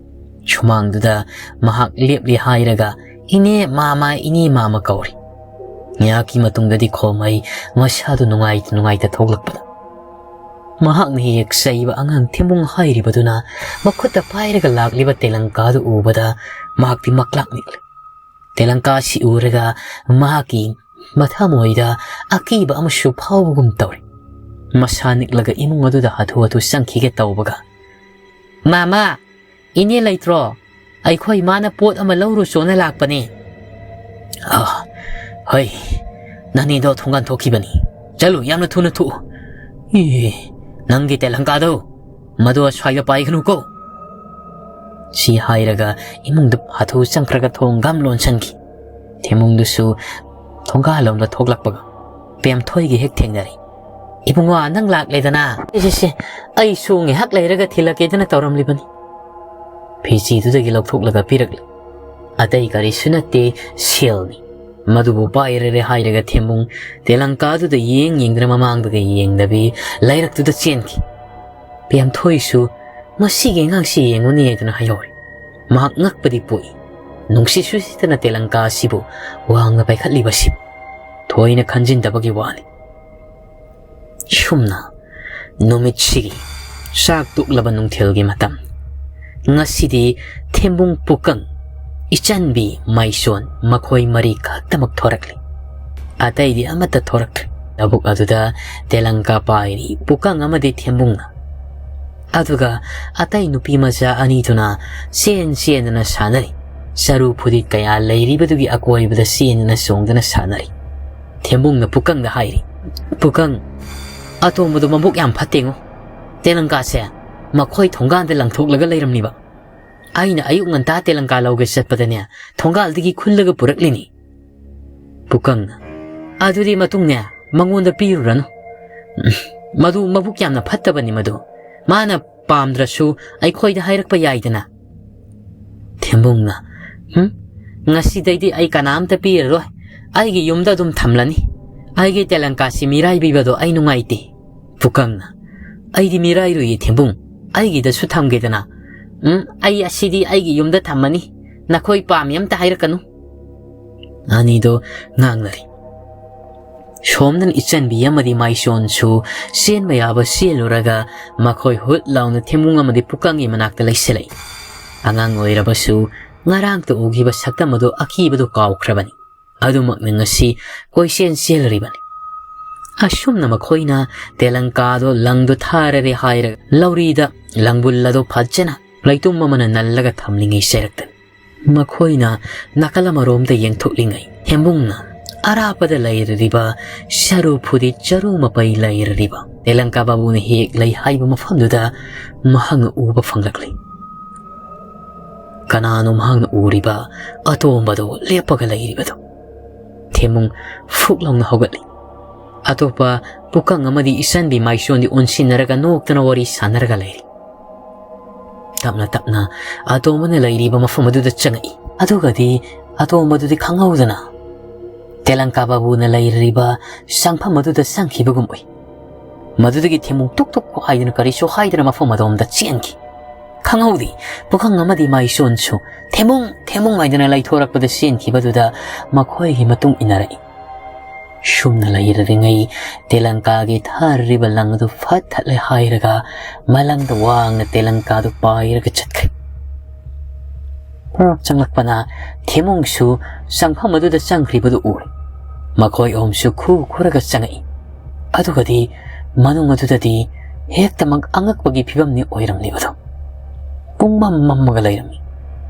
ꯁꯨꯃꯥꯡꯗꯨꯗ ꯃꯍꯥꯛ ꯂꯦꯞꯂꯤ ꯍꯥꯏꯔꯒ, "ꯏꯅꯦ ꯃꯥꯃ, ꯏꯅꯦ ꯃꯥꯃ" ꯀꯧꯔꯤ꯫ ꯉꯥꯏꯍꯥꯛꯀꯤ ꯃꯇꯨꯡꯗꯗꯤ ꯈꯣꯃꯩ ꯃꯁꯥꯗꯨ ꯅꯨꯡꯉꯥꯏꯇ ꯅꯨꯡꯉꯥꯏꯇ ꯊꯣꯛꯂꯛꯄꯗ, ꯃꯍꯥꯛꯅ ꯍꯦꯛ ꯆꯩꯕ ꯑꯉꯥꯡ ꯊꯦꯝꯕꯨꯡ ꯍꯥꯏꯔꯤꯕꯗꯨꯅ ꯃꯈꯨꯠꯇ ꯄꯥꯏꯔꯒ ꯂꯥꯛꯂꯤꯕ ꯇꯦꯂꯪꯀꯥꯗꯨ ꯎꯕꯗ ꯃꯍꯥꯛꯇꯤ ꯃꯛꯂꯥꯛ ꯅꯤꯛꯂꯦ꯫ ꯇꯦꯂꯪꯀꯥ ꯑꯁꯤ ꯎꯔꯒ ꯃꯍꯥꯛꯀꯤ ꯃꯊꯃꯣꯏꯗ ꯑꯀꯤꯕ ꯑꯃꯁꯨ ꯐꯥꯎꯕꯒꯨꯝ ꯇꯧꯔꯤ꯫ ꯃꯁꯥ ꯅꯤꯛꯂꯒ ꯏꯃꯨꯡ ꯑꯗꯨꯗ ꯍꯥꯊꯨ ꯍꯥꯊꯨ ꯆꯪꯈꯤꯒꯦ ꯇꯧꯕꯒ, "ꯃꯥꯃ, ꯏꯅꯦ ꯂꯩꯇ꯭ꯔꯣ? ꯑꯩꯈꯣꯏ ꯏꯃꯥꯅ ꯄꯣꯠ ꯑꯃ ꯂꯧꯔꯨꯆꯣꯅ ꯂꯥꯛꯄꯅꯦ꯫" "ꯑ, ꯍꯣꯏ, ꯅꯅꯦꯗꯣ ꯊꯣꯡꯒꯥꯟ ꯊꯣꯛꯈꯤꯕꯅꯤ꯫ ꯆꯠꯂꯨ, ꯌꯥꯝꯅ ꯊꯨꯅ ꯊꯣꯛꯎ꯫ ꯑꯦ, ꯅꯪꯒꯤ ꯇꯦꯂꯪꯀꯥꯗꯣ ꯃꯗꯨ ꯑꯁ꯭ꯋꯥꯏꯗ ꯄꯥꯏꯒꯅꯨꯀꯣ꯫" ꯁꯤ ꯍꯥꯏꯔꯒ ꯏꯃꯨꯡꯗ ꯍꯥꯊꯨ ꯆꯪꯈ꯭ꯔꯒ ꯊꯣꯡ ꯒꯝ ꯂꯣꯟꯁꯤꯟꯈꯤ꯫ ꯊꯦꯝꯕꯨꯡꯗꯨꯁꯨ ꯊꯣꯡꯒꯥꯜꯂꯣꯝꯗ ꯊꯣꯛꯂꯛꯄꯒ ꯄꯦꯝꯊꯣꯏꯒꯤ ꯍꯦꯛ ꯊꯦꯡꯅꯔꯦ꯫ "ꯏꯕꯨꯡꯉꯣ, ꯅꯪ ꯂꯥꯛꯂꯦꯗꯅ? ꯁꯦ, ꯁꯦ, ꯁꯦ, ꯑꯩꯁꯨ ꯉꯥꯏꯍꯥꯛ ꯂꯩꯔꯒ ꯊꯤꯜꯂꯛꯀꯦꯗꯅ ꯇꯧꯔꯝꯂꯤꯕꯅꯤ꯫" ꯐꯤꯖꯤꯗꯨꯗꯒꯤ ꯂꯧꯊꯣꯛꯂꯒ ꯄꯤꯔꯛꯂꯦ꯫ ꯑꯇꯩ ꯀꯔꯤꯁꯨ ꯅꯠꯇꯦ, ꯁꯦꯜꯅꯤ꯫ ꯃꯗꯨꯕꯨ ꯄꯥꯏꯔꯔꯦ ꯍꯥꯏꯔꯒ ꯊꯦꯝꯕꯨꯡ ꯇꯦꯂꯪꯀꯥꯗꯨꯗ ꯌꯦꯡ ꯌꯦꯡꯗꯅ ꯃꯃꯥꯡꯗꯒ ꯌꯦꯡꯗꯕꯤ ꯂꯩꯔꯛꯇꯨꯗ ꯆꯦꯟꯈꯤ꯫ ꯄꯦꯝꯊꯣꯏꯁꯨ "ꯃꯁꯤꯒꯤ ꯑꯉꯥꯡꯁꯤ ꯌꯦꯡꯉꯨꯅꯤ" ꯍꯥꯏꯗꯨꯅ ꯍꯥꯏꯍꯧꯔꯦ꯫ ꯃꯍꯥꯛ ꯉꯛꯄꯗꯤ ꯄꯣꯛꯏ꯫ ꯅꯨꯡꯁꯤꯠ ꯁꯨꯁꯤꯠꯇꯅ ꯇꯦꯂꯪꯀꯥ ꯑꯁꯤꯕꯨ ꯋꯥꯡꯅ ꯄꯥꯏꯈꯠꯂꯤꯕꯁꯤꯕꯨ ꯊꯣꯏꯅ ꯈꯟꯖꯤꯟꯗꯕꯒꯤ ꯋꯥꯅꯤ꯫ ꯁꯨꯝꯅ ꯅꯨꯃꯤꯠꯁꯤꯒꯤ ꯆꯥꯛ ꯇꯣꯛꯂꯕ ꯅꯨꯡꯊꯤꯜꯒꯤ ꯃꯇꯝ꯫ ꯉꯁꯤꯗꯤ ꯊꯦꯝꯕꯨꯡ, ꯄꯨꯀꯪ, ꯏꯆꯟꯕꯤ, ꯃꯥꯏꯁꯣꯟ ꯃꯈꯣꯏ ꯃꯔꯤ ꯈꯛꯇꯃꯛ ꯊꯣꯔꯛꯂꯤ꯫ ꯑꯇꯩꯗꯤ ꯑꯃꯠꯇ ꯊꯣꯔꯛꯇ꯭ꯔꯦ꯫ ꯂꯧꯕꯨꯛ ꯑꯗꯨꯗ ꯇꯦꯂꯪꯀꯥ ꯄꯥꯏꯔꯤ ꯄꯨꯀꯪ ꯑꯃꯗꯤ ꯊꯦꯝꯕꯨꯡꯅ꯫ ꯑꯗꯨꯒ ꯑꯇꯩ ꯅꯨꯄꯤ ꯃꯆꯥ ꯑꯅꯤꯗꯨꯅ ꯆꯦꯟ ꯆꯦꯟꯗꯅ ꯁꯥꯟꯅꯔꯤ꯫ ꯆꯔꯨ ꯐꯨꯔꯤꯠ ꯀꯌꯥ ꯂꯩꯔꯤꯕꯗꯨꯒꯤ ꯑꯀꯣꯏꯕꯗ ꯆꯦꯟꯗꯅ ꯆꯣꯡꯗꯅ ꯁꯥꯟꯅꯔꯤ꯫ ꯊꯦꯝꯕꯨꯡꯅ ꯄꯨꯀꯪꯗ ꯍꯥꯏꯔꯤ, "ꯄꯨꯀꯪ, ꯑꯇꯣꯝꯕꯗꯣ ꯃꯕꯨꯛ ꯌꯥꯝ ꯐꯠꯇꯦꯉꯣ꯫ ꯇꯦꯂꯪꯀꯥꯁꯦ ꯃꯈꯣꯏ ꯊꯣꯡꯒꯥꯟꯗ ꯂꯪꯊꯣꯛꯂꯒ ꯂꯩꯔꯝꯂꯤꯕ꯫ ꯑꯩꯅ ꯑꯌꯨꯛ ꯉꯟꯇꯥ ꯇꯦꯂꯪꯀꯥ ꯂꯧꯒꯦ ꯆꯠꯄꯗꯅꯦ, ꯊꯣꯡꯒꯥꯜꯗꯒꯤ ꯈꯨꯜꯂꯒ ꯄꯨꯔꯛꯂꯤꯅꯤ꯫" ꯄꯨꯀꯪꯅ, "ꯑꯗꯨꯗꯤ ꯃꯇꯨꯡꯅꯦ, ꯃꯉꯣꯟꯗ ꯄꯤꯔꯨꯔꯅꯨ꯫ ꯃꯗꯨ ꯃꯕꯨꯛ ꯌꯥꯝꯅ ꯐꯠꯇꯕꯅꯤ ꯃꯗꯨ꯫ ꯃꯥꯅ ꯄꯥꯝꯗ꯭ꯔꯁꯨ ꯑꯩꯈꯣꯏꯗ ꯍꯥꯏꯔꯛꯄ ꯌꯥꯏꯗꯅ꯫" ꯊꯦꯝꯕꯨꯡꯅ, "ꯍꯨꯝ, ꯉꯁꯤꯗꯩꯗꯤ ꯑꯩ ꯀꯅꯥꯝꯇ ꯄꯤꯔꯔꯣꯏ꯫ ꯑꯩꯒꯤ ꯌꯨꯝꯗ ꯑꯗꯨꯝ ꯊꯝꯂꯅꯤ꯫ ꯑꯩꯒꯤ ꯇꯦꯂꯪꯀꯥꯁꯤ ꯃꯤꯔꯥꯏꯕꯤꯕꯗꯣ ꯑꯩ ꯅꯨꯡꯉꯥꯏꯇꯦ꯫" ꯄꯨꯀꯪꯅ, "ꯑꯩꯗꯤ ꯃꯤꯔꯥꯏꯔꯨꯏꯌꯦ ꯊꯦꯝꯕꯨꯡ, ꯑꯩꯒꯤꯗꯁꯨ ꯊꯝꯒꯦꯗꯅ꯫" "ꯎꯝ, ꯑꯩ ꯑꯁꯤꯗꯤ ꯑꯩꯒꯤ ꯌꯨꯝꯗ ꯊꯝꯃꯅꯤ, ꯅꯈꯣꯏ ꯄꯥꯝꯃꯤ ꯑꯝꯇ ꯍꯥꯏꯔꯛꯀꯅꯨ꯫" ꯑꯅꯤꯗꯣ ꯉꯥꯡꯅꯔꯤ꯫ ꯁꯣꯝꯗꯅ ꯏꯆꯟꯕꯤ ꯑꯃꯗꯤ ꯃꯥꯏꯁꯣꯟꯁꯨ ꯆꯦꯟꯕ ꯌꯥꯕ ꯆꯦꯜꯂꯨꯔꯒ ꯃꯈꯣꯏ ꯍꯨꯠ ꯂꯥꯎꯅ ꯊꯦꯝꯕꯨꯡ ꯑꯃꯗꯤ ꯄꯨꯀꯪꯒꯤ ꯃꯅꯥꯛꯇ ꯂꯩꯁꯤꯜꯂꯛꯏ꯫ ꯑꯉꯥꯡ ꯑꯣꯏꯔꯕꯁꯨ ꯉꯔꯥꯡꯇ ꯎꯈꯤꯕ ꯁꯛꯇꯝ ꯑꯗꯨ ꯑꯀꯤꯕꯗꯨ ꯀꯥꯎꯈ꯭ꯔꯕꯅꯤ꯫ ꯑꯗꯨꯃꯛꯅ ꯉꯁꯤ ꯀꯣꯏꯆꯦꯟ ꯆꯦꯜꯂꯤꯕꯅꯤ꯫ ꯑꯁꯨꯝꯅ ꯃꯈꯣꯏꯅ ꯇꯦꯂꯪꯀꯥꯗꯣ ꯂꯪꯗꯣ ꯊꯥꯔꯔꯦ ꯍꯥꯏꯔꯒ ꯂꯧꯔꯤꯗ ꯂꯪꯕꯨꯜ ꯑꯗꯣ ꯐꯖꯅ ꯂꯩꯇꯨꯝ ꯑꯃꯅ ꯅꯜꯂꯒ ꯊꯝꯂꯤꯉꯩ ꯆꯩꯔꯛꯇꯅꯤ꯫ ꯃꯈꯣꯏꯅ ꯅꯥꯀꯜ ꯑꯃꯔꯣꯝꯗ ꯌꯦꯡꯊꯣꯛꯂꯤꯉꯩ ꯊꯦꯝꯕꯨꯡꯅ ꯑꯔꯥꯞꯄꯗ ꯂꯩꯔꯤꯕ ꯆꯔꯨ ꯐꯨꯗꯤ ꯆꯔꯨ ꯃꯄꯩ ꯂꯩꯔꯤꯕ ꯇꯦꯂꯪꯀꯥ ꯕꯥꯕꯨꯅ ꯍꯦꯛ ꯂꯩ ꯍꯥꯏꯕ ꯃꯐꯝꯗꯨꯗ ꯃꯍꯥꯛꯅ ꯎꯕ ꯐꯪꯂꯛꯂꯤ꯫ ꯀꯅꯥꯅꯣ ꯃꯍꯥꯛꯅ ꯎꯔꯤꯕ ꯑꯇꯣꯝꯕꯗꯣ ꯂꯦꯞꯄꯒ ꯂꯩꯔꯤꯕꯗꯣ? ꯊꯦꯝꯃꯨꯡ ꯐꯨꯛ ꯂꯥꯎꯅ ꯍꯧꯒꯠꯂꯤ꯫ ꯑꯇꯣꯞꯄ ꯄꯨꯀꯪ ꯑꯃꯗꯤ ꯏꯆꯟꯕꯤ ꯃꯥꯏꯁꯣꯟꯗꯤ ꯑꯣꯟꯁꯤꯟꯅꯔꯒ ꯅꯣꯛꯇꯅ ꯋꯥꯔꯤ ꯁꯥꯟꯅꯔꯒ ꯂꯩꯔꯤ꯫ ꯇꯞꯅ ꯇꯞꯅ ꯑꯇꯣꯝꯕꯅ ꯂꯩꯔꯤꯕ ꯃꯐꯝ ꯑꯗꯨꯗ ꯆꯪꯉꯛꯏ꯫ ꯑꯗꯨꯒꯗꯤ ꯑꯇꯣꯝꯕꯗꯨꯗꯤ ꯈꯪꯍꯧꯗꯅ ꯇꯦꯂꯪꯀꯥ ꯕꯥꯕꯨꯅ ꯂꯩꯔꯤꯕ ꯆꯪꯐꯝ ꯑꯗꯨꯗ ꯆꯪꯈꯤꯕꯒꯨꯝ ꯎꯏ꯫ ꯃꯗꯨꯗꯒꯤ ꯊꯦꯝꯃꯨꯡ ꯇꯨꯛ ꯇꯨꯛ ꯍꯥꯏꯗꯨꯅ ꯀꯔꯤꯁꯨ ꯍꯥꯏꯗꯅ ꯃꯐꯝ ꯑꯗꯣꯝꯗ ꯆꯦꯟꯈꯤ꯫ ꯈꯪꯍꯧꯗꯦ, ꯄꯨꯈꯪ ꯑꯃꯗꯤ ꯃꯥꯏꯁꯣꯟꯁꯨ "ꯊꯦꯝꯃꯨꯡ, ꯊꯦꯝꯃꯨꯡ" ꯍꯥꯏꯗꯨꯅ ꯂꯩꯊꯣꯔꯛꯄꯗ ꯆꯦꯟꯈꯤꯕꯗꯨꯗ ꯃꯈꯣꯏꯒꯤ ꯃꯇꯨꯡ ꯏꯟꯅꯔꯛꯏ꯫ ꯁꯨꯝꯅ ꯂꯩꯔꯔꯤꯉꯩ ꯇꯦꯂꯪꯀꯥꯒꯤ ꯊꯥꯔꯤꯕ ꯂꯪ ꯑꯗꯨ ꯐꯠ ꯊꯠꯂꯦ ꯍꯥꯏꯔꯒ ꯃꯂꯪꯗ ꯋꯥꯡꯅ ꯇꯦꯂꯪꯀꯥꯗꯨ ꯄꯥꯏꯔꯒ ꯆꯠꯈ꯭ꯔꯦ꯫ ꯃꯔꯛ ꯆꯪꯂꯛꯄꯅ ꯊꯦꯝꯃꯨꯡꯁꯨ ꯆꯪꯐꯝ ꯑꯗꯨꯗ ꯆꯪꯈ꯭ꯔꯤꯕꯗꯨ ꯎꯔꯦ꯫ ꯃꯈꯣꯏ ꯑꯍꯨꯝꯁꯨ ꯈꯨ ꯈꯨꯔꯒ ꯆꯪꯉꯛꯏ꯫ ꯑꯗꯨꯒꯗꯤ ꯃꯅꯨꯡ ꯑꯗꯨꯗꯗꯤ ꯍꯦꯛꯇꯃꯛ ꯑꯉꯛꯄꯒꯤ ꯐꯤꯕꯝꯅꯤ ꯑꯣꯏꯔꯝꯂꯤꯕꯗꯨ꯫ ꯄꯨꯡꯃꯝ ꯃꯝꯃꯒ ꯂꯩꯔꯝꯃꯤ꯫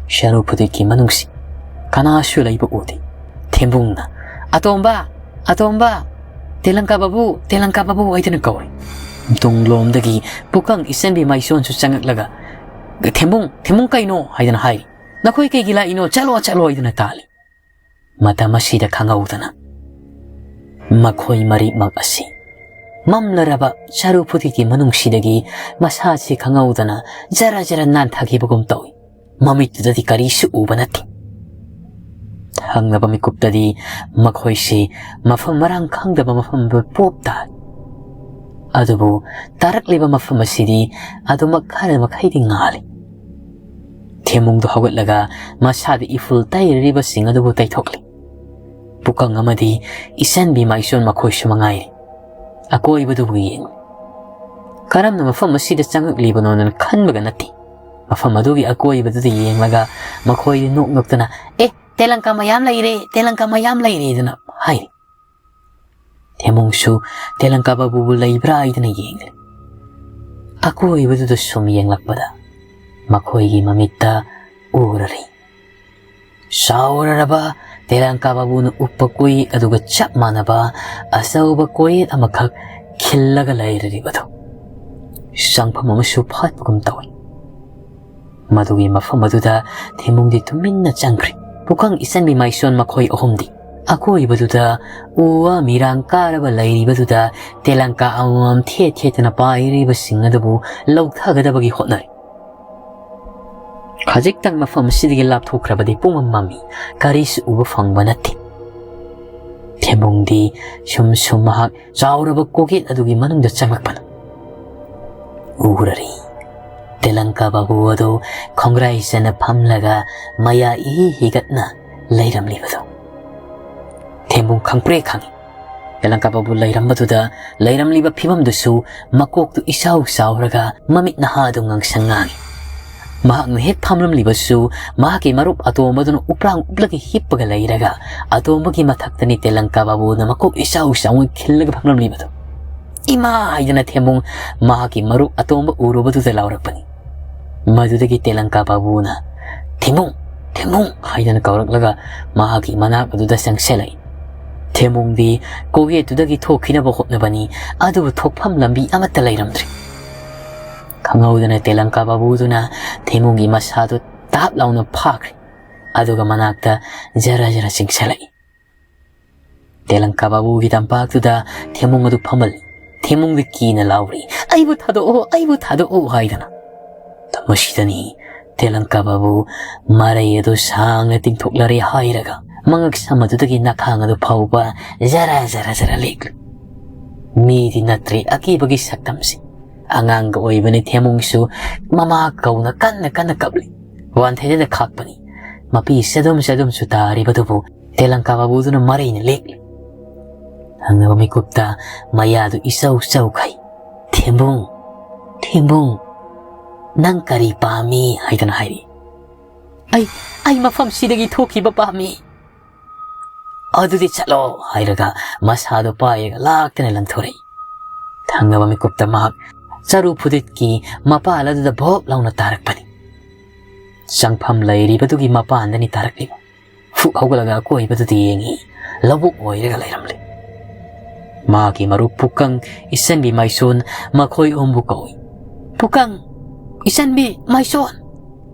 ꯆꯔꯨ ꯐꯨꯗꯤꯠꯀꯤ ꯃꯅꯨꯡꯁꯤ ꯀꯅꯥꯁꯨ ꯂꯩꯕ ꯎꯗꯦ꯫ ꯊꯦꯝꯕꯨꯡꯅ, "ꯑꯇꯣꯝꯕ! ꯑꯇꯣꯝꯕ! ꯇꯦꯂꯪꯀꯥ ꯕꯥꯕꯨ! ꯇꯦꯂꯪꯀꯥ ꯕꯥꯕꯨ!" ꯍꯥꯏꯗꯨꯅ ꯀꯧꯔꯤ꯫ ꯇꯨꯡꯂꯣꯝꯗꯒꯤ ꯄꯨꯀꯪ ꯏꯆꯟꯕꯤ ꯃꯥꯏꯁꯣꯟꯁꯨ ꯆꯪꯉꯛꯂꯒ, "ꯊꯦꯝꯕꯨꯡ! ꯊꯦꯝꯕꯨꯡ ꯀꯩꯅꯣ?" ꯍꯥꯏꯗꯨꯅ ꯍꯥꯏꯔꯤ꯫ "ꯅꯈꯣꯏ ꯀꯩꯒꯤ ꯂꯥꯛꯏꯅꯣ? ꯆꯠꯂꯣ, ꯆꯠꯂꯣ!" ꯍꯥꯏꯗꯨꯅ ꯇꯥꯜꯂꯤ꯫ ꯃꯇꯝ ꯑꯁꯤꯗ ꯈꯪꯍꯧꯗꯅ ꯃꯈꯣꯏ ꯃꯔꯤꯃꯛ ꯑꯁꯤ ꯃꯝꯂꯔꯕ ꯆꯔꯨ ꯐꯨꯗꯤꯠꯀꯤ ꯃꯅꯨꯡꯁꯤꯗꯒꯤ ꯃꯁꯥꯁꯤ ꯈꯪꯍꯧꯗꯅ ꯖꯔ ꯖꯔ ꯅꯥꯟꯊꯈꯤꯕꯒꯨꯝ ꯇꯧꯏ꯫ ꯃꯃꯤꯠꯇꯨꯗꯗꯤ ꯀꯔꯤꯁꯨ ꯎꯕ ꯅꯠꯇꯦ꯫ ꯊꯪꯅꯕ ꯃꯤꯀꯨꯞꯇꯗꯤ ꯃꯈꯣꯏꯁꯤ ꯃꯐꯝ ꯃꯔꯥꯡ ꯈꯪꯗꯕ ꯃꯐꯝꯗ ꯄꯣꯞ ꯇꯥꯏ꯫ ꯑꯗꯨꯕꯨ ꯇꯥꯔꯛꯂꯤꯕ ꯃꯐꯝ ꯑꯁꯤꯗꯤ ꯑꯗꯨꯃꯛ ꯈꯔ ꯃꯈꯩꯗꯤ ꯉꯥꯜꯂꯤ꯫ ꯊꯦꯝꯃꯨꯡꯗꯨ ꯍꯧꯒꯠꯂꯒ ꯃꯁꯥꯗ ꯏꯐꯨꯜ ꯇꯩꯔꯤꯕꯁꯤꯡ ꯑꯗꯨꯕꯨ ꯇꯩꯊꯣꯛꯂꯤ꯫ ꯄꯨꯀꯪ ꯑꯃꯗꯤ ꯏꯆꯟꯕꯤ ꯃꯥꯏꯁꯣꯟ ꯃꯈꯣꯏꯁꯨ ꯃꯉꯥꯏꯔꯦ꯫ ꯑꯀꯣꯏꯕꯗꯨꯕꯨ ꯌꯦꯡꯂꯤ꯫ ꯀꯔꯝꯅ ꯃꯐꯝ ꯑꯁꯤꯗ ꯆꯪꯉꯛꯂꯤꯕꯅꯣꯅ ꯈꯟꯕꯒ ꯅꯠꯇꯦ꯫ ꯃꯐꯝ ꯑꯗꯨꯒꯤ ꯑꯀꯣꯏꯕꯗꯨꯗ ꯌꯦꯡꯂꯒ ꯃꯈꯣꯏꯗꯤ ꯅꯣꯛ ꯅꯣꯛꯇꯅ, "ꯑꯦ, ꯇꯦꯂꯪꯀꯥ ꯃꯌꯥꯝ ꯂꯩꯔꯦ, ꯇꯦꯂꯪꯀꯥ ꯃꯌꯥꯝ ꯂꯩꯔꯦ" ꯍꯥꯏꯔꯤ꯫ ꯊꯦꯝꯃꯨꯡꯁꯨ ꯇꯦꯂꯪꯀꯥ ꯕꯥꯕꯨꯕꯨ ꯂꯩꯕ꯭ꯔꯥ ꯍꯥꯏꯗꯅ ꯌꯦꯡꯂꯤ꯫ ꯑꯀꯣꯏꯕꯗꯨꯗ ꯁꯨꯝ ꯌꯦꯡꯂꯛꯄꯗ ꯃꯈꯣꯏꯒꯤ ꯃꯃꯤꯠꯇ ꯎꯔꯔꯤ꯫ ꯆꯥꯎꯔꯔꯕ ꯇꯦꯂꯪꯀꯥ ꯕꯥꯕꯨꯅ ꯎꯞꯄ ꯀꯣꯌꯦꯠ ꯑꯗꯨꯒ ꯆꯞ ꯃꯥꯟꯅꯕ ꯑꯆꯧꯕ ꯀꯣꯌꯦꯠ ꯑꯃꯈꯛ ꯈꯤꯜꯂꯒ ꯂꯩꯔꯔꯤꯕꯗꯨ ꯆꯪꯐꯝ ꯑꯃꯁꯨ ꯐꯥꯠꯄꯒꯨꯝ ꯇꯧꯏ꯫ ꯃꯗꯨꯒꯤ ꯃꯐꯝ ꯑꯗꯨꯗ ꯊꯦꯝꯕꯨꯡꯗꯤ ꯇꯨꯃꯤꯟꯅ ꯆꯪꯈ꯭ꯔꯦ꯫ ꯄꯨꯀꯪ, ꯏꯆꯟꯕꯤ, ꯃꯥꯏꯁꯣꯟ ꯃꯈꯣꯏ ꯑꯍꯨꯝꯗꯤ ꯑꯀꯣꯏꯕꯗꯨꯗ ꯎ ꯋꯥ ꯃꯤꯔꯥꯡ ꯀꯥꯔꯕ ꯂꯩꯔꯤꯕꯗꯨꯗ ꯇꯦꯂꯪꯀꯥ ꯑꯃꯃꯝ ꯊꯦꯠ ꯊꯦꯠꯇꯅ ꯄꯥꯏꯔꯤꯕꯁꯤꯡ ꯑꯗꯨꯕꯨ ꯂꯧꯊꯒꯗꯕꯒꯤ ꯍꯣꯠꯅꯔꯤ꯫ ꯈꯖꯤꯛꯇꯪ ꯃꯐꯝ ꯑꯁꯤꯗꯒꯤ ꯂꯥꯞꯊꯣꯛꯈ꯭ꯔꯕꯗꯤ ꯄꯨꯡꯃꯝ ꯃꯝꯃꯤ, ꯀꯔꯤꯁꯨ ꯎꯕ ꯐꯪꯕ ꯅꯠꯇꯦ꯫ ꯊꯦꯝꯕꯨꯡꯗꯤ ꯁꯨꯝ ꯁꯨꯝ ꯃꯍꯥꯛ ꯆꯥꯎꯔꯕ ꯀꯣꯛꯌꯦꯠ ꯑꯗꯨꯒꯤ ꯃꯅꯨꯡꯗ ꯆꯪꯂꯛꯄꯅ ꯎꯔꯔꯤ꯫ ꯇꯦꯂꯪꯀꯥ ꯕꯥꯕꯨ ꯑꯗꯨ ꯈꯣꯡꯒ꯭ꯔꯥꯏ ꯆꯟꯅ ꯐꯝꯂꯒ ꯃꯌꯥ ꯏꯍꯤ ꯍꯤꯒꯠꯅ ꯂꯩꯔꯝꯂꯤꯕꯗꯨ ꯊꯦꯝꯕꯨꯡ ꯈꯪꯄ꯭ꯔꯦꯛ ꯈꯪꯏ꯫ ꯇꯦꯂꯪꯀꯥ ꯕꯥꯕꯨ ꯂꯩꯔꯝꯕꯗꯨꯗ ꯂꯩꯔꯝꯂꯤꯕ ꯐꯤꯕꯝꯗꯨꯁꯨ ꯃꯀꯣꯛꯇꯨ ꯏꯆꯥꯎ ꯆꯥꯎꯔꯒ ꯃꯃꯤꯠ ꯅꯍꯥꯗꯨ ꯉꯥꯡꯁꯪ ꯉꯥꯡꯏ꯫ ꯃꯍꯥꯛꯅ ꯍꯦꯛ ꯐꯝꯂꯝꯂꯤꯕꯁꯨ ꯃꯍꯥꯛꯀꯤ ꯃꯔꯨꯞ ꯑꯇꯣꯝꯕꯗꯨꯅ ꯎꯄ꯭ꯔꯥꯡ ꯎꯞꯂꯒ ꯍꯤꯞꯄꯒ ꯂꯩꯔꯒ ꯑꯇꯣꯝꯕꯒꯤ ꯃꯊꯛꯇꯅꯤ ꯇꯦꯂꯪꯀꯥ ꯕꯥꯕꯨꯅ ꯃꯀꯣꯛ ꯏꯆꯥꯎ ꯆꯥꯎꯅ ꯈꯤꯜꯂꯒ ꯐꯝꯂꯝꯂꯤꯕꯗꯨ꯫ "ꯏꯃꯥ!" ꯍꯥꯏꯗꯅ ꯊꯦꯝꯕꯨꯡ ꯃꯍꯥꯛꯀꯤ ꯃꯔꯨꯞ ꯑꯇꯣꯝꯕ ꯎꯔꯨꯕꯗꯨꯗ ꯂꯥꯎꯔꯛꯄꯅꯤ꯫ ꯃꯗꯨꯗꯒꯤ ꯇꯦꯂꯪꯀꯥ ꯕꯥꯕꯨꯅ "ꯊꯦꯝꯕꯨꯡ! ꯊꯦꯝꯕꯨꯡ!" ꯍꯥꯏꯗꯅ ꯀꯧꯔꯛꯂꯒ ꯃꯍꯥꯛꯀꯤ ꯃꯅꯥꯛ ꯑꯗꯨꯗ ꯆꯪꯁꯤꯜꯂꯛꯏ꯫ ꯊꯦꯝꯕꯨꯡꯗꯤ ꯀꯣꯛꯌꯦꯠꯇꯨꯗꯒꯤ ꯊꯣꯛꯈꯤꯅꯕ ꯍꯣꯠꯅꯕꯅꯤ, ꯑꯗꯨꯕꯨ ꯊꯣꯛꯐꯝ ꯂꯝꯕꯤ ꯑꯃꯠꯇ ꯂꯩꯔꯝꯗ꯭ꯔꯦ꯫ ꯈꯪꯍꯧꯗꯅ ꯇꯦꯂꯪꯀꯥ ꯕꯥꯕꯨꯗꯨꯅ ꯊꯦꯝꯕꯨꯡꯒꯤ ꯃꯁꯥꯗꯨ ꯇꯥꯞ ꯂꯥꯎꯅ ꯐꯥꯈ꯭ꯔꯦ, ꯑꯗꯨꯒ ꯃꯅꯥꯛꯇ ꯖꯔ ꯖꯔ ꯆꯤꯡꯁꯤꯜꯂꯛꯏ꯫ ꯇꯦꯂꯪꯀꯥ ꯕꯥꯕꯨꯒꯤ ꯇꯝꯄꯥꯛꯇꯨꯗ ꯊꯦꯝꯕꯨꯡ ꯑꯗꯨ ꯐꯝꯍꯜꯂꯤ꯫ ꯊꯦꯝꯕꯨꯡꯗꯤ ꯀꯤꯅ ꯂꯥꯎꯔꯤ, "ꯑꯩꯕꯨ ꯊꯥꯗꯣꯛꯑꯣ, ꯑꯩꯕꯨ ꯊꯥꯗꯣꯛꯑꯣ" ꯍꯥꯏꯗꯅ꯫ ꯃꯁꯤꯗꯅꯤ ꯇꯦꯂꯪꯀꯥ ꯕꯥꯕꯨ ꯃꯔꯩ ꯑꯗꯨ ꯁꯥꯡꯅ ꯇꯤꯡꯊꯣꯛꯂꯔꯦ ꯍꯥꯏꯔꯒ ꯃꯉꯛ ꯁꯝ ꯑꯗꯨꯗꯒꯤ ꯅꯈꯥꯡ ꯑꯗꯨ ꯐꯥꯎꯕ ꯖꯔ ꯖꯔ ꯖꯔ ꯂꯦꯛꯂꯤ꯫ ꯃꯤꯗꯤ ꯅꯠꯇ꯭ꯔꯦ ꯑꯀꯤꯕꯒꯤ ꯁꯛꯇꯝꯁꯤ꯫ ꯑꯉꯥꯡꯒ ꯑꯣꯏꯕꯅꯤ ꯊꯦꯝꯕꯨꯡꯁꯨ ꯃꯃꯥ ꯀꯧꯅ ꯀꯟꯅ ꯀꯟꯅ ꯀꯞꯂꯤ꯫ ꯋꯥꯟꯊꯩꯗꯅ ꯈꯥꯛꯄꯅꯤ꯫ ꯃꯄꯤ ꯆꯗꯨꯝ ꯆꯗꯨꯝꯁꯨ ꯇꯥꯔꯤꯕꯗꯨꯕꯨ ꯇꯦꯂꯪꯀꯥ ꯕꯥꯕꯨꯗꯨꯅ ꯃꯔꯩꯅ ꯂꯦꯛꯂꯤ꯫ ꯊꯪꯅꯕ ꯃꯤꯀꯨꯞꯇ ꯃꯌꯥꯗꯨ ꯏꯆꯧ ꯆꯧꯈꯩ, "ꯊꯦꯝꯕꯨꯡ, ꯊꯦꯝꯕꯨꯡ, ꯅꯪ ꯀꯔꯤ ꯄꯥꯝꯃꯤ?" ꯍꯥꯏꯗꯅ ꯍꯥꯏꯔꯤ꯫ "ꯑꯩ, ꯑꯩ ꯃꯐꯝꯁꯤꯗꯒꯤ ꯊꯣꯛꯈꯤꯕ ꯄꯥꯝꯃꯤ꯫" "ꯑꯗꯨꯗꯤ ꯆꯠꯂꯣ" ꯍꯥꯏꯔꯒ ꯃꯁꯥꯗꯣ ꯄꯥꯏꯔꯒ ꯂꯥꯛꯇꯅ ꯂꯪꯊꯣꯔꯛꯏ꯫ ꯊꯪꯅꯕ ꯃꯤꯀꯨꯞꯇ ꯃꯍꯥꯛ ꯆꯔꯨ ꯐꯨꯗꯤꯠꯀꯤ ꯃꯄꯥꯜ ꯑꯗꯨꯗ ꯚꯣꯞ ꯂꯥꯎꯅ ꯇꯥꯔꯛꯄꯅꯤ꯫ ꯆꯪꯐꯝ ꯂꯩꯔꯤꯕꯗꯨꯒꯤ ꯃꯄꯥꯟꯗꯅꯤ ꯇꯥꯔꯛꯂꯤꯕ꯫ ꯐꯨꯛ ꯍꯧꯒꯠꯂꯒ ꯑꯀꯣꯏꯕꯗꯨꯗ ꯌꯦꯡꯉꯤ꯫ ꯂꯧꯕꯨꯛ ꯑꯣꯏꯔꯒ ꯂꯩꯔꯝꯂꯦ꯫ ꯃꯥꯒꯤ ꯃꯔꯨꯞ ꯄꯨꯀꯪ, ꯏꯆꯟꯕꯤ ꯃꯥꯏꯁꯣꯟ ꯃꯈꯣꯏ ꯑꯍꯨꯝꯕꯨ ꯀꯧꯏ꯫ "ꯄꯨꯀꯪ, ꯏꯆꯟꯕꯤ ꯃꯥꯏꯁꯣꯟ!"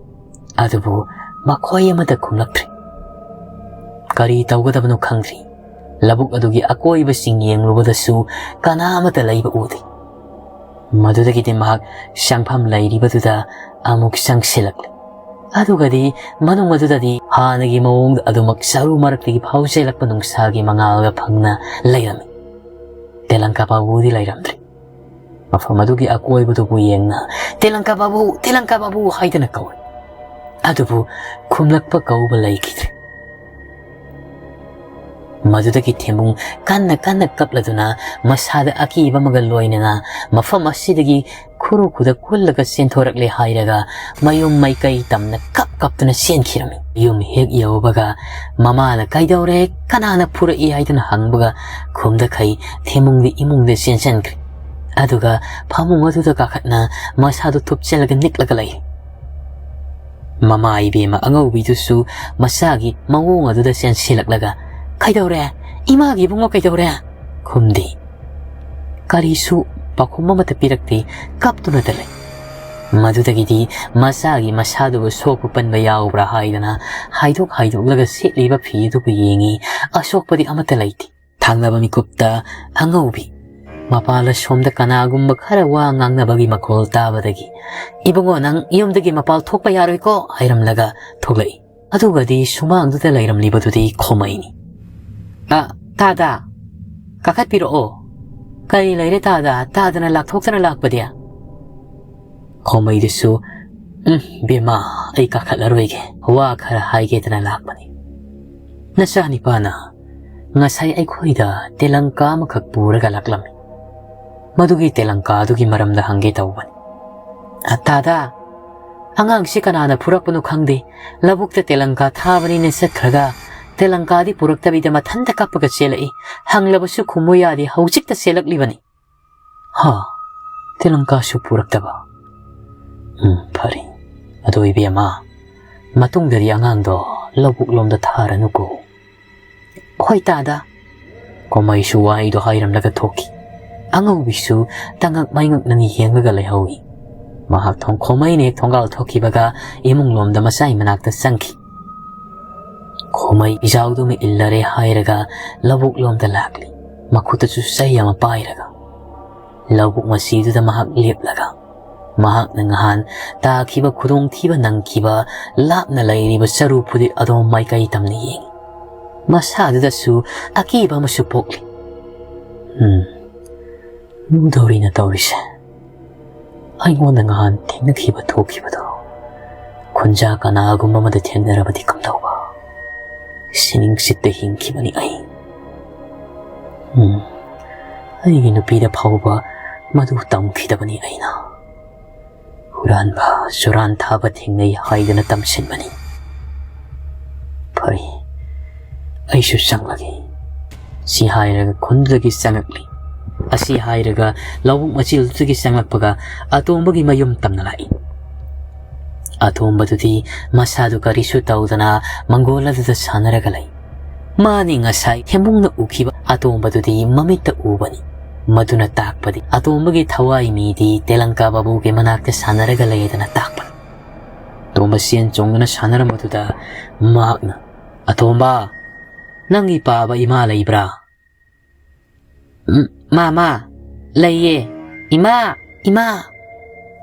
ꯑꯗꯨꯕꯨ ꯃꯈꯣꯏ ꯑꯃꯠꯇ ꯈꯨꯝꯂꯛꯇ꯭ꯔꯦ꯫ ꯀꯔꯤ ꯇꯧꯒꯗꯕꯅꯣ ꯈꯪꯗ꯭ꯔꯤ꯫ ꯂꯧꯕꯨꯛ ꯑꯗꯨꯒꯤ ꯑꯀꯣꯏꯕꯁꯤꯡ ꯌꯦꯡꯂꯨꯕꯗꯁꯨ ꯀꯅꯥ ꯑꯃꯠꯇ ꯂꯩꯕ ꯎꯗꯦ꯫ ꯃꯗꯨꯗꯒꯤꯗꯤ ꯃꯍꯥꯛ ꯆꯪꯐꯝ ꯂꯩꯔꯤꯕꯗꯨꯗ ꯑꯃꯨꯛ ꯆꯪꯁꯤꯜꯂꯛꯂꯦ꯫ ꯑꯗꯨꯒꯗꯤ ꯃꯅꯨꯡ ꯑꯗꯨꯗꯗꯤ ꯍꯥꯟꯅꯒꯤ ꯃꯑꯣꯡꯗ ꯑꯗꯨꯃꯛ ꯆꯔꯨ ꯃꯔꯛꯇꯒꯤ ꯐꯥꯎꯖꯦꯜꯂꯛꯄ ꯅꯨꯡꯁꯥꯒꯤ ꯃꯉꯥꯜꯒ ꯐꯪꯅ ꯂꯩꯔꯝꯃꯤ꯫ ꯇꯦꯂꯪꯀꯥ ꯕꯥꯕꯨꯗꯤ ꯂꯩꯔꯝꯗ꯭ꯔꯦ꯫ ꯃꯐꯝ ꯑꯗꯨꯒꯤ ꯑꯀꯣꯏꯕꯗꯨꯕꯨ ꯌꯦꯡꯅ, "ꯇꯦꯂꯪꯀꯥ ꯕꯥꯕꯨ, ꯇꯦꯂꯪꯀꯥ ꯕꯥꯕꯨ" ꯍꯥꯏꯗꯨꯅ ꯀꯧꯏ꯫ ꯑꯗꯨꯕꯨ ꯈꯨꯝꯂꯛꯄ ꯀꯧꯕ ꯂꯩꯈꯤꯗ꯭ꯔꯦ꯫ ꯃꯗꯨꯗꯒꯤ ꯊꯦꯝꯕꯨꯡ ꯀꯟꯅ ꯀꯟꯅ ꯀꯞꯂꯗꯨꯅ ꯃꯁꯥꯗ ꯑꯀꯤꯕ ꯑꯃꯒ ꯂꯣꯏꯅꯅ ꯃꯐꯝ ꯑꯁꯤꯗꯒꯤ ꯈꯨꯔꯨ ꯈꯨꯗꯛ ꯀꯨꯜꯂꯒ ꯆꯦꯟꯊꯣꯔꯛꯂꯦ ꯍꯥꯏꯔꯒ ꯃꯌꯨꯝ ꯃꯥꯏꯀꯩ ꯇꯝꯅ ꯀꯞ ꯀꯞꯇꯨꯅ ꯆꯦꯟꯈꯤꯔꯝꯃꯤ꯫ ꯌꯨꯝ ꯍꯦꯛ ꯌꯧꯕꯒ ꯃꯃꯥꯅ "ꯀꯩꯗꯧꯔꯦ? ꯀꯅꯥꯅ ꯐꯨꯔꯛꯏ?" ꯍꯥꯏꯗꯨꯅ ꯍꯪꯕꯒ ꯈꯨꯝꯗꯈꯩ ꯊꯦꯝꯕꯨꯡꯗꯤ ꯏꯃꯨꯡꯗ ꯆꯦꯟꯁꯤꯟꯈ꯭ꯔꯦ꯫ ꯑꯗꯨꯒ ꯐꯃꯨꯡ ꯑꯗꯨꯗ ꯀꯥꯈꯠꯅ ꯃꯁꯥꯗꯨ ꯊꯨꯞꯆꯜꯂꯒ ꯅꯤꯛꯂꯒ ꯂꯩꯔꯦ꯫ ꯃꯃꯥ ꯏꯕꯦꯝꯃ ꯑꯉꯧꯕꯤꯗꯨꯁꯨ ꯃꯆꯥꯒꯤ ꯃꯑꯣꯡ ꯑꯗꯨꯗ ꯆꯦꯟꯁꯤꯜꯂꯛꯂꯒ, "ꯀꯩꯗꯧꯔꯦ? ꯏꯃꯥꯒꯤ ꯏꯕꯨꯡꯉꯣ ꯀꯩꯗꯧꯔꯦ?" ꯈꯨꯝꯗꯦ꯫ ꯀꯔꯤꯁꯨ ꯄꯥꯎꯈꯨꯝ ꯑꯃꯠꯇ ꯄꯤꯔꯛꯇꯦ, ꯀꯞꯇꯨꯅꯇ ꯂꯩ꯫ ꯃꯗꯨꯗꯒꯤꯗꯤ ꯃꯆꯥꯒꯤ ꯃꯁꯥꯗꯨꯕꯨ ꯁꯣꯛꯄ ꯄꯟꯕ ꯌꯥꯎꯕ꯭ꯔꯥ ꯍꯥꯏꯗꯅ ꯍꯥꯏꯗꯣꯛ ꯍꯥꯏꯗꯣꯛꯂꯒ ꯁꯦꯠꯂꯤꯕ ꯐꯤ ꯑꯗꯨꯕꯨ ꯌꯦꯡꯉꯤ, ꯑꯁꯣꯛꯄꯗꯤ ꯑꯃꯠꯇ ꯂꯩꯇꯦ꯫ ꯊꯪꯅꯕ ꯃꯤꯀꯨꯞꯇ ꯑꯉꯧꯕꯤ ꯃꯄꯥꯜ ꯑꯁꯣꯝꯗ ꯀꯅꯥꯒꯨꯝꯕ ꯈꯔ ꯋꯥ ꯉꯥꯡꯅꯕꯒꯤ ꯃꯈꯣꯜ ꯇꯥꯕꯗꯒꯤ, "ꯏꯕꯨꯡꯉꯣ, ꯅꯪ ꯌꯨꯝꯗꯒꯤ ꯃꯄꯥꯜ ꯊꯣꯛꯄ ꯌꯥꯔꯣꯏꯀꯣ" ꯍꯥꯏꯔꯝꯂꯒ ꯊꯣꯛꯂꯛꯏ꯫ ꯑꯗꯨꯒꯗꯤ ꯁꯨꯃꯥꯡꯗꯨꯗ ꯂꯩꯔꯝꯂꯤꯕꯗꯨꯗꯤ ꯈꯣꯃꯩꯅꯤ꯫ "ꯑ, ꯇꯥꯗ, ꯀꯥꯈꯠꯄꯤꯔꯛꯑꯣ꯫ ꯀꯔꯤ ꯂꯩꯔꯦ ꯇꯥꯗ? ꯇꯥꯗꯅ ꯂꯥꯛꯊꯣꯛꯇꯅ ꯂꯥꯛꯄꯗꯤ?" ꯈꯣꯃꯩꯗꯨꯁꯨ, "ꯎꯝ, ꯕꯦꯝꯃ, ꯑꯩ ꯀꯥꯈꯠꯂꯔꯣꯏꯒꯦ꯫ ꯋꯥ ꯈꯔ ꯍꯥꯏꯒꯦꯗꯅ ꯂꯥꯛꯄꯅꯤ꯫ ꯅꯆꯥꯅꯤꯄꯥꯅ ꯉꯁꯥꯏ ꯑꯩꯈꯣꯏꯗ ꯇꯦꯂꯪꯀꯥ ꯑꯃꯈꯛ ꯄꯨꯔꯒ ꯂꯥꯛꯂꯝꯃꯤ꯫ ꯃꯗꯨꯒꯤ ꯇꯦꯂꯪꯀꯥ ꯑꯗꯨꯒꯤ ꯃꯔꯝꯗ ꯍꯪꯒꯦ ꯇꯧꯕꯅꯤ꯫" "ꯑ, ꯇꯥꯗ, ꯑꯉꯥꯡꯁꯤ ꯀꯅꯥꯅ ꯐꯨꯔꯛꯄꯅꯣ ꯈꯪꯗꯦ꯫ ꯂꯧꯕꯨꯛꯇ ꯇꯦꯂꯪꯀꯥ ꯊꯥꯕꯅꯤꯅ ꯆꯠꯈ꯭ꯔꯒ ꯇꯦꯂꯪꯀꯥꯗꯤ ꯄꯨꯔꯛꯇꯕꯤꯗ ꯃꯊꯟꯇ ꯀꯞꯄꯒ ꯆꯦꯜꯂꯛꯏ꯫ ꯍꯪꯂꯕꯁꯨ ꯈꯨꯝꯃꯨ ꯌꯥꯗꯦ, ꯍꯧꯖꯤꯛꯇ ꯆꯦꯜꯂꯛꯂꯤꯕꯅꯤ꯫" "ꯍꯥ, ꯇꯦꯂꯪꯀꯥꯁꯨ ꯄꯨꯔꯛꯇꯕ? ꯎꯝ, ꯐꯔꯦ꯫ ꯑꯗꯣ ꯏꯕꯦꯝꯃ, ꯃꯇꯨꯡꯗꯗꯤ ꯑꯉꯥꯡꯗꯣ ꯂꯧꯕꯨꯛ ꯂꯣꯝꯗ ꯊꯥꯔꯅꯨꯀꯣ꯫" "ꯍꯣꯏ ꯇꯥꯗ꯫" ꯈꯣꯃꯩꯁꯨ ꯋꯥꯍꯩꯗꯣ ꯍꯥꯏꯔꯝꯂꯒ ꯊꯣꯛꯈꯤ꯫ ꯑꯉꯧꯕꯤꯁꯨ ꯇꯉꯛ ꯃꯩꯉꯛꯅꯅ ꯌꯦꯡꯂꯒ ꯂꯩꯍꯧꯏ꯫ ꯃꯍꯥꯛ ꯊꯣꯡ-, ꯈꯣꯃꯩꯅ ꯍꯦꯛ ꯊꯣꯡꯒꯥꯜ ꯊꯣꯛꯈꯤꯕꯒ ꯏꯃꯨꯡ ꯂꯣꯝꯗ ꯃꯆꯥꯏ ꯃꯅꯥꯛꯇ ꯆꯪꯈꯤ꯫ ꯈꯣꯃꯩ ꯏꯖꯥꯎꯗꯨꯃ ꯏꯜꯂꯔꯦ ꯍꯥꯏꯔꯒ ꯂꯧꯕꯨꯛ ꯂꯣꯝꯗ ꯂꯥꯛꯂꯤ꯫ ꯃꯈꯨꯠꯇꯁꯨ ꯆꯩ ꯑꯃ ꯄꯥꯏꯔꯒ꯫ ꯂꯧꯕꯨꯛ ꯃꯆꯤꯗꯨꯗ ꯃꯍꯥꯛ ꯂꯦꯞꯂꯒ ꯃꯍꯥꯛꯅ ꯉꯍꯥꯟ ꯇꯥꯈꯤꯕ ꯈꯨꯗꯣꯡꯊꯤꯕ ꯅꯪꯈꯤꯕ ꯂꯥꯞꯅ ꯂꯩꯔꯤꯕ ꯆꯔꯨ ꯐꯨꯗꯤꯠ ꯑꯗꯣ ꯃꯥꯏꯀꯩ ꯇꯝꯅ ꯌꯦꯡꯏ꯫ ꯃꯁꯥꯗꯨꯗꯁꯨ ꯑꯀꯤꯕ ꯑꯃꯁꯨ ꯄꯣꯛꯂꯤ꯫ ꯎꯝ, ꯂꯨꯗꯧꯔꯤꯅ ꯇꯧꯔꯤꯁꯦ꯫ ꯑꯩꯉꯣꯟꯗ ꯉꯍꯥꯟ ꯊꯦꯡꯅꯈꯤꯕ ꯊꯣꯛꯈꯤꯕꯗꯣ ꯈꯨꯟꯖꯥ ꯀꯅꯥꯒꯨꯝꯕ ꯑꯃꯗ ꯊꯦꯡꯅꯔꯕꯗꯤ ꯀꯝꯗꯧꯕ? ꯁꯤꯅꯤꯡꯁꯤꯠꯇ ꯍꯤꯡꯈꯤꯕꯅꯤ ꯑꯩ꯫ ꯎꯝ, ꯑꯩꯒꯤ ꯅꯨꯄꯤꯗ ꯐꯥꯎꯕ ꯃꯗꯨ ꯇꯝꯈꯤꯗꯕꯅꯤ ꯑꯩꯅ꯫ ꯍꯨꯔꯥꯟꯕ, ꯆꯨꯔꯥꯟ ꯊꯥꯕ ꯊꯦꯡꯅꯩ ꯍꯥꯏꯗꯨꯅ ꯇꯝꯁꯤꯟꯕꯅꯤ꯫ ꯐꯔꯦ, ꯑꯩꯁꯨ ꯆꯪꯂꯒꯦ꯫ ꯁꯤ ꯍꯥꯏꯔꯒ ꯈꯨꯟꯗꯨꯗꯒꯤ ꯆꯪꯂꯛꯂꯤ꯫ ꯑꯁꯤ ꯍꯥꯏꯔꯒ ꯂꯧꯕꯨꯛ ꯃꯆꯤꯜꯗꯨꯗꯒꯤ ꯆꯪꯂꯛꯄꯒ ꯑꯇꯣꯝꯕꯒꯤ ꯃꯌꯨꯝ ꯇꯝꯅ ꯂꯥꯛꯏ꯫ ꯑꯇꯣꯝꯕꯗꯨꯗꯤ ꯃꯁꯥꯗꯨ ꯀꯔꯤꯁꯨ ꯇꯧꯗꯅ ꯃꯪꯒꯣꯜ ꯑꯗꯨꯗ ꯁꯥꯟꯅꯔꯒ ꯂꯩ꯫ ꯃꯥꯅꯤ ꯉꯁꯥꯏ ꯊꯦꯝꯕꯨꯡꯅ ꯎꯈꯤꯕ ꯑꯇꯣꯝꯕꯗꯨꯗꯤ ꯃꯃꯤꯠꯇ ꯎꯕꯅꯤ꯫ ꯃꯗꯨꯅ ꯇꯥꯛꯄꯗꯤ ꯑꯇꯣꯝꯕꯒꯤ ꯊꯋꯥꯏ ꯃꯤꯗꯤ ꯇꯦꯂꯪꯀꯥ ꯕꯥꯕꯨꯒꯤ ꯃꯅꯥꯛꯇ ꯁꯥꯟꯅꯔꯒ ꯂꯩꯗꯅ ꯇꯥꯛꯄꯅꯤ꯫ ꯑꯇꯣꯝꯕ ꯆꯦꯟ ꯆꯣꯡꯗꯨꯅ ꯁꯥꯟꯅꯔꯝꯕꯗꯨꯗ ꯃꯍꯥꯛꯅ, "ꯑꯇꯣꯝꯕ, ꯅꯪꯒꯤ ꯄꯥꯕ ꯏꯃꯥ ꯂꯩꯕ꯭ꯔꯥ?" "ꯎꯝ, ꯃꯥ, ꯃꯥ, ꯂꯩꯌꯦ꯫ ꯏꯃꯥ, ꯏꯃꯥ!"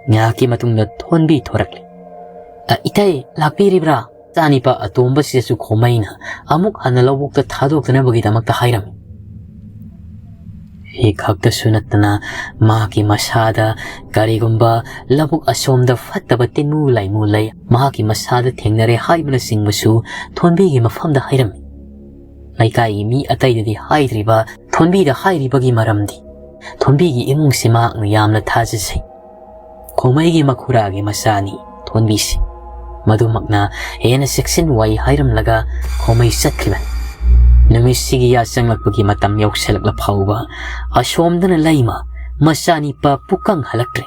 ꯉꯥꯏꯍꯥꯛꯀꯤ ꯃꯇꯨꯡꯗ ꯊꯣꯟꯕꯤ ꯊꯣꯔꯛꯂꯤ꯫ "ꯑ, ꯏꯇꯩ, ꯂꯥꯛꯄꯤꯔꯤꯕ꯭ꯔꯥ?" ꯃꯆꯥꯅꯤꯄꯥ ꯑꯇꯣꯝꯕꯁꯤꯗꯁꯨ ꯈꯣꯃꯩꯅ ꯑꯃꯨꯛ ꯍꯟꯅ ꯂꯧꯕꯨꯛꯇ ꯊꯥꯗꯣꯛꯇꯅꯕꯒꯤꯗꯃꯛꯇ ꯍꯥꯏꯔꯝꯃꯤ꯫ ꯍꯤ ꯈꯛꯇꯁꯨ ꯅꯠꯇꯅ ꯃꯍꯥꯛꯀꯤ ꯃꯁꯥꯗ ꯀꯔꯤꯒꯨꯝꯕ ꯂꯧꯕꯨꯛ ꯑꯁꯣꯝꯗ ꯐꯠꯇꯕ ꯇꯤꯟꯃꯨ ꯂꯥꯏꯃꯨ ꯂꯩ, ꯃꯍꯥꯛꯀꯤ ꯃꯁꯥꯗ ꯊꯦꯡꯅꯔꯦ ꯍꯥꯏꯕꯅꯆꯤꯡꯕꯁꯨ ꯊꯣꯟꯕꯤꯒꯤ ꯃꯐꯝꯗ ꯍꯥꯏꯔꯝꯃꯤ꯫ ꯂꯩꯀꯥꯏꯒꯤ ꯃꯤ ꯑꯇꯩꯗꯗꯤ ꯍꯥꯏꯗ꯭ꯔꯤꯕ ꯊꯣꯟꯕꯤꯗ ꯍꯥꯏꯔꯤꯕꯒꯤ ꯃꯔꯝꯗꯤ ꯊꯣꯟꯕꯤꯒꯤ ꯏꯃꯨꯡꯁꯤ ꯃꯍꯥꯛꯅ ꯌꯥꯝꯅ ꯊꯥꯖꯖꯩ꯫ ꯈꯣꯃꯩꯒꯤ ꯃꯈꯨꯔꯥꯒꯤ ꯃꯆꯥꯅꯤ ꯊꯣꯟꯕꯤꯁꯤ꯫ ꯃꯗꯨꯃꯛꯅ ꯍꯦꯟꯅ ꯆꯦꯛꯁꯤꯟ ꯋꯥꯏ ꯍꯥꯏꯔꯝꯂꯒ ꯈꯣꯃꯩ ꯆꯠꯈꯤꯕꯅꯤ꯫ ꯅꯨꯃꯤꯠꯁꯤꯒꯤ ꯌꯥꯆꯪꯂꯛꯄꯒꯤ ꯃꯇꯝ ꯌꯧꯁꯤꯜꯂꯛꯂ ꯐꯥꯎꯕ ꯑꯁꯣꯝꯗꯅ ꯂꯩꯃ ꯃꯆꯥꯅꯤꯄꯥ ꯄꯨꯀꯪ ꯍꯜꯂꯛꯇ꯭ꯔꯦ꯫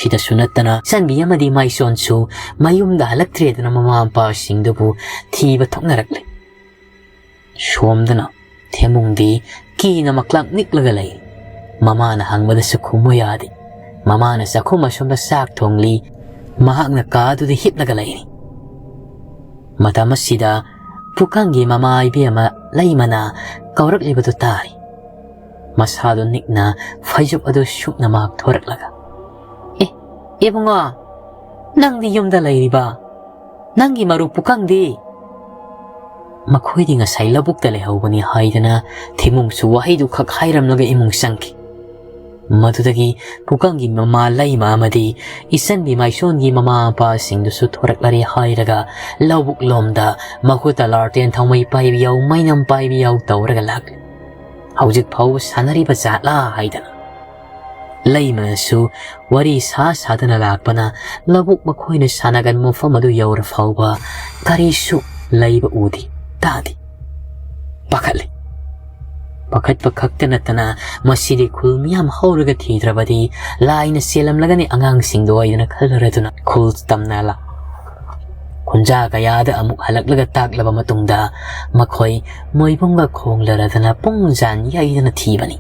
ꯁꯤꯗꯁꯨ ꯅꯠꯇꯅ ꯆꯟꯕꯤ ꯑꯃꯗꯤ ꯃꯥꯏꯆꯣꯟꯁꯨ ꯃꯌꯨꯝꯗ ꯍꯜꯂꯛꯇ꯭ꯔꯦꯗꯅ ꯃꯃꯥ ꯃꯄꯥꯁꯤꯡꯗꯨꯕꯨ ꯊꯤꯕ ꯊꯣꯛꯅꯔꯛꯂꯦ꯫ ꯁꯣꯝꯗꯅ ꯊꯦꯝꯕꯨꯡꯗꯤ ꯀꯤꯅ ꯃꯀ꯭ꯂꯥꯛ ꯅꯤꯛꯂꯒ ꯂꯩ꯫ ꯃꯃꯥꯅ ꯍꯪꯕꯗꯁꯨ ꯈꯨꯝꯃꯨ ꯌꯥꯗꯦ꯫ ꯃꯃꯥꯅ ꯆꯥꯛꯈꯨꯝ ꯑꯁꯣꯝꯗ ꯆꯥꯛ ꯊꯣꯡꯂꯤ꯫ ꯃꯍꯥꯛꯅ ꯀꯥꯗꯨꯗ ꯍꯤꯞꯂꯒ ꯂꯩꯔꯤ꯫ ꯃꯇꯝ ꯑꯁꯤꯗ ꯄꯨꯀꯪꯒꯤ ꯃꯃꯥ ꯏꯕꯦꯝꯃ ꯂꯩꯃꯅ ꯀꯧꯔꯛꯂꯤꯕꯗꯨ ꯇꯥꯔꯤ꯫ ꯃꯁꯥꯗꯨ ꯅꯤꯛꯅ ꯐꯩꯖꯨꯞ ꯑꯗꯨ ꯁꯨꯞꯅ ꯃꯍꯥꯛ ꯊꯣꯔꯛꯂꯒ, "ꯑꯦ, ꯏꯕꯨꯡꯉꯣ, ꯅꯪꯗꯤ ꯌꯨꯝꯗ ꯂꯩꯔꯤꯕ? ꯅꯪꯒꯤ ꯃꯔꯨꯞ ꯄꯨꯀꯪꯗꯤ?" ꯃꯈꯣꯏꯗꯤ ꯉꯁꯥꯏ ꯂꯧꯕꯨꯛꯇ ꯂꯩꯍꯧꯕꯅꯤ ꯍꯥꯏꯗꯅ ꯊꯦꯝꯕꯨꯡꯁꯨ ꯋꯥꯍꯩꯗꯨ ꯈꯛ ꯍꯥꯏꯔꯝꯂꯒ ꯏꯃꯨꯡ ꯆꯪꯈꯤ꯫ ꯃꯗꯨꯗꯒꯤ ꯄꯨꯀꯪꯒꯤ ꯃꯃꯥ ꯂꯩꯃ ꯑꯃꯗꯤ ꯏꯆꯟꯕꯤ ꯃꯥꯏꯁꯣꯟꯒꯤ ꯃꯃꯥ ꯃꯄꯥꯁꯤꯡꯗꯨꯁꯨ ꯊꯣꯔꯛꯂꯔꯦ ꯍꯥꯏꯔꯒ ꯂꯧꯕꯨꯛ ꯂꯣꯝꯗ ꯃꯈꯨꯠꯇ ꯂꯥꯔꯇꯦꯟ ꯊꯥꯎꯃꯩ ꯄꯥꯏꯕꯤ ꯌꯥꯎ, ꯃꯩꯅꯝ ꯄꯥꯏꯕꯤ ꯌꯥꯎ ꯇꯧꯔꯒ ꯂꯥꯛꯂꯤ꯫ ꯍꯧꯖꯤꯛ ꯐꯥꯎꯕ ꯁꯥꯟꯅꯔꯤꯕ ꯖꯥꯠꯂꯥ ꯍꯥꯏꯗꯅ꯫ ꯂꯩꯃꯅꯁꯨ ꯋꯥꯔꯤ ꯁꯥ ꯁꯥꯗꯅ ꯂꯥꯛꯄꯅ ꯂꯧꯕꯨꯛ ꯃꯈꯣꯏꯅ ꯁꯥꯟꯅꯒꯟꯕ ꯃꯐꯝ ꯑꯗꯨ ꯌꯧꯔ ꯐꯥꯎꯕ ꯀꯔꯤꯁꯨ ꯂꯩꯕ ꯎꯗꯦ, ꯇꯥꯗꯦ꯫ ꯄꯥꯈꯠꯂꯤ꯫ ꯄꯥꯈꯠꯄ ꯈꯛꯇ ꯅꯠꯇꯅ ꯃꯁꯤꯗꯤ ꯈꯨꯜ ꯃꯤꯌꯥꯝ ꯍꯧꯔꯒ ꯊꯤꯗ꯭ꯔꯕꯗꯤ ꯂꯥꯏꯅ ꯆꯦꯜꯂꯝꯂꯒꯅꯤ ꯑꯉꯥꯡꯁꯤꯡꯗꯣ ꯍꯥꯏꯗꯅ ꯈꯜꯂꯔꯗꯨꯅ ꯈꯨꯜ ꯇꯝꯅ ꯂꯥꯛ-, ꯈꯨꯟꯖꯥ ꯀꯌꯥꯗ ꯑꯃꯨꯛ ꯍꯜꯂꯛꯂꯒ ꯇꯥꯛꯂꯕ ꯃꯇꯨꯡꯗ ꯃꯈꯣꯏ ꯃꯣꯏꯕꯨꯡꯒ ꯈꯣꯡꯂꯔꯗꯅ ꯄꯨꯡ ꯖꯥꯟ ꯌꯩꯗꯅ ꯊꯤꯕꯅꯤ꯫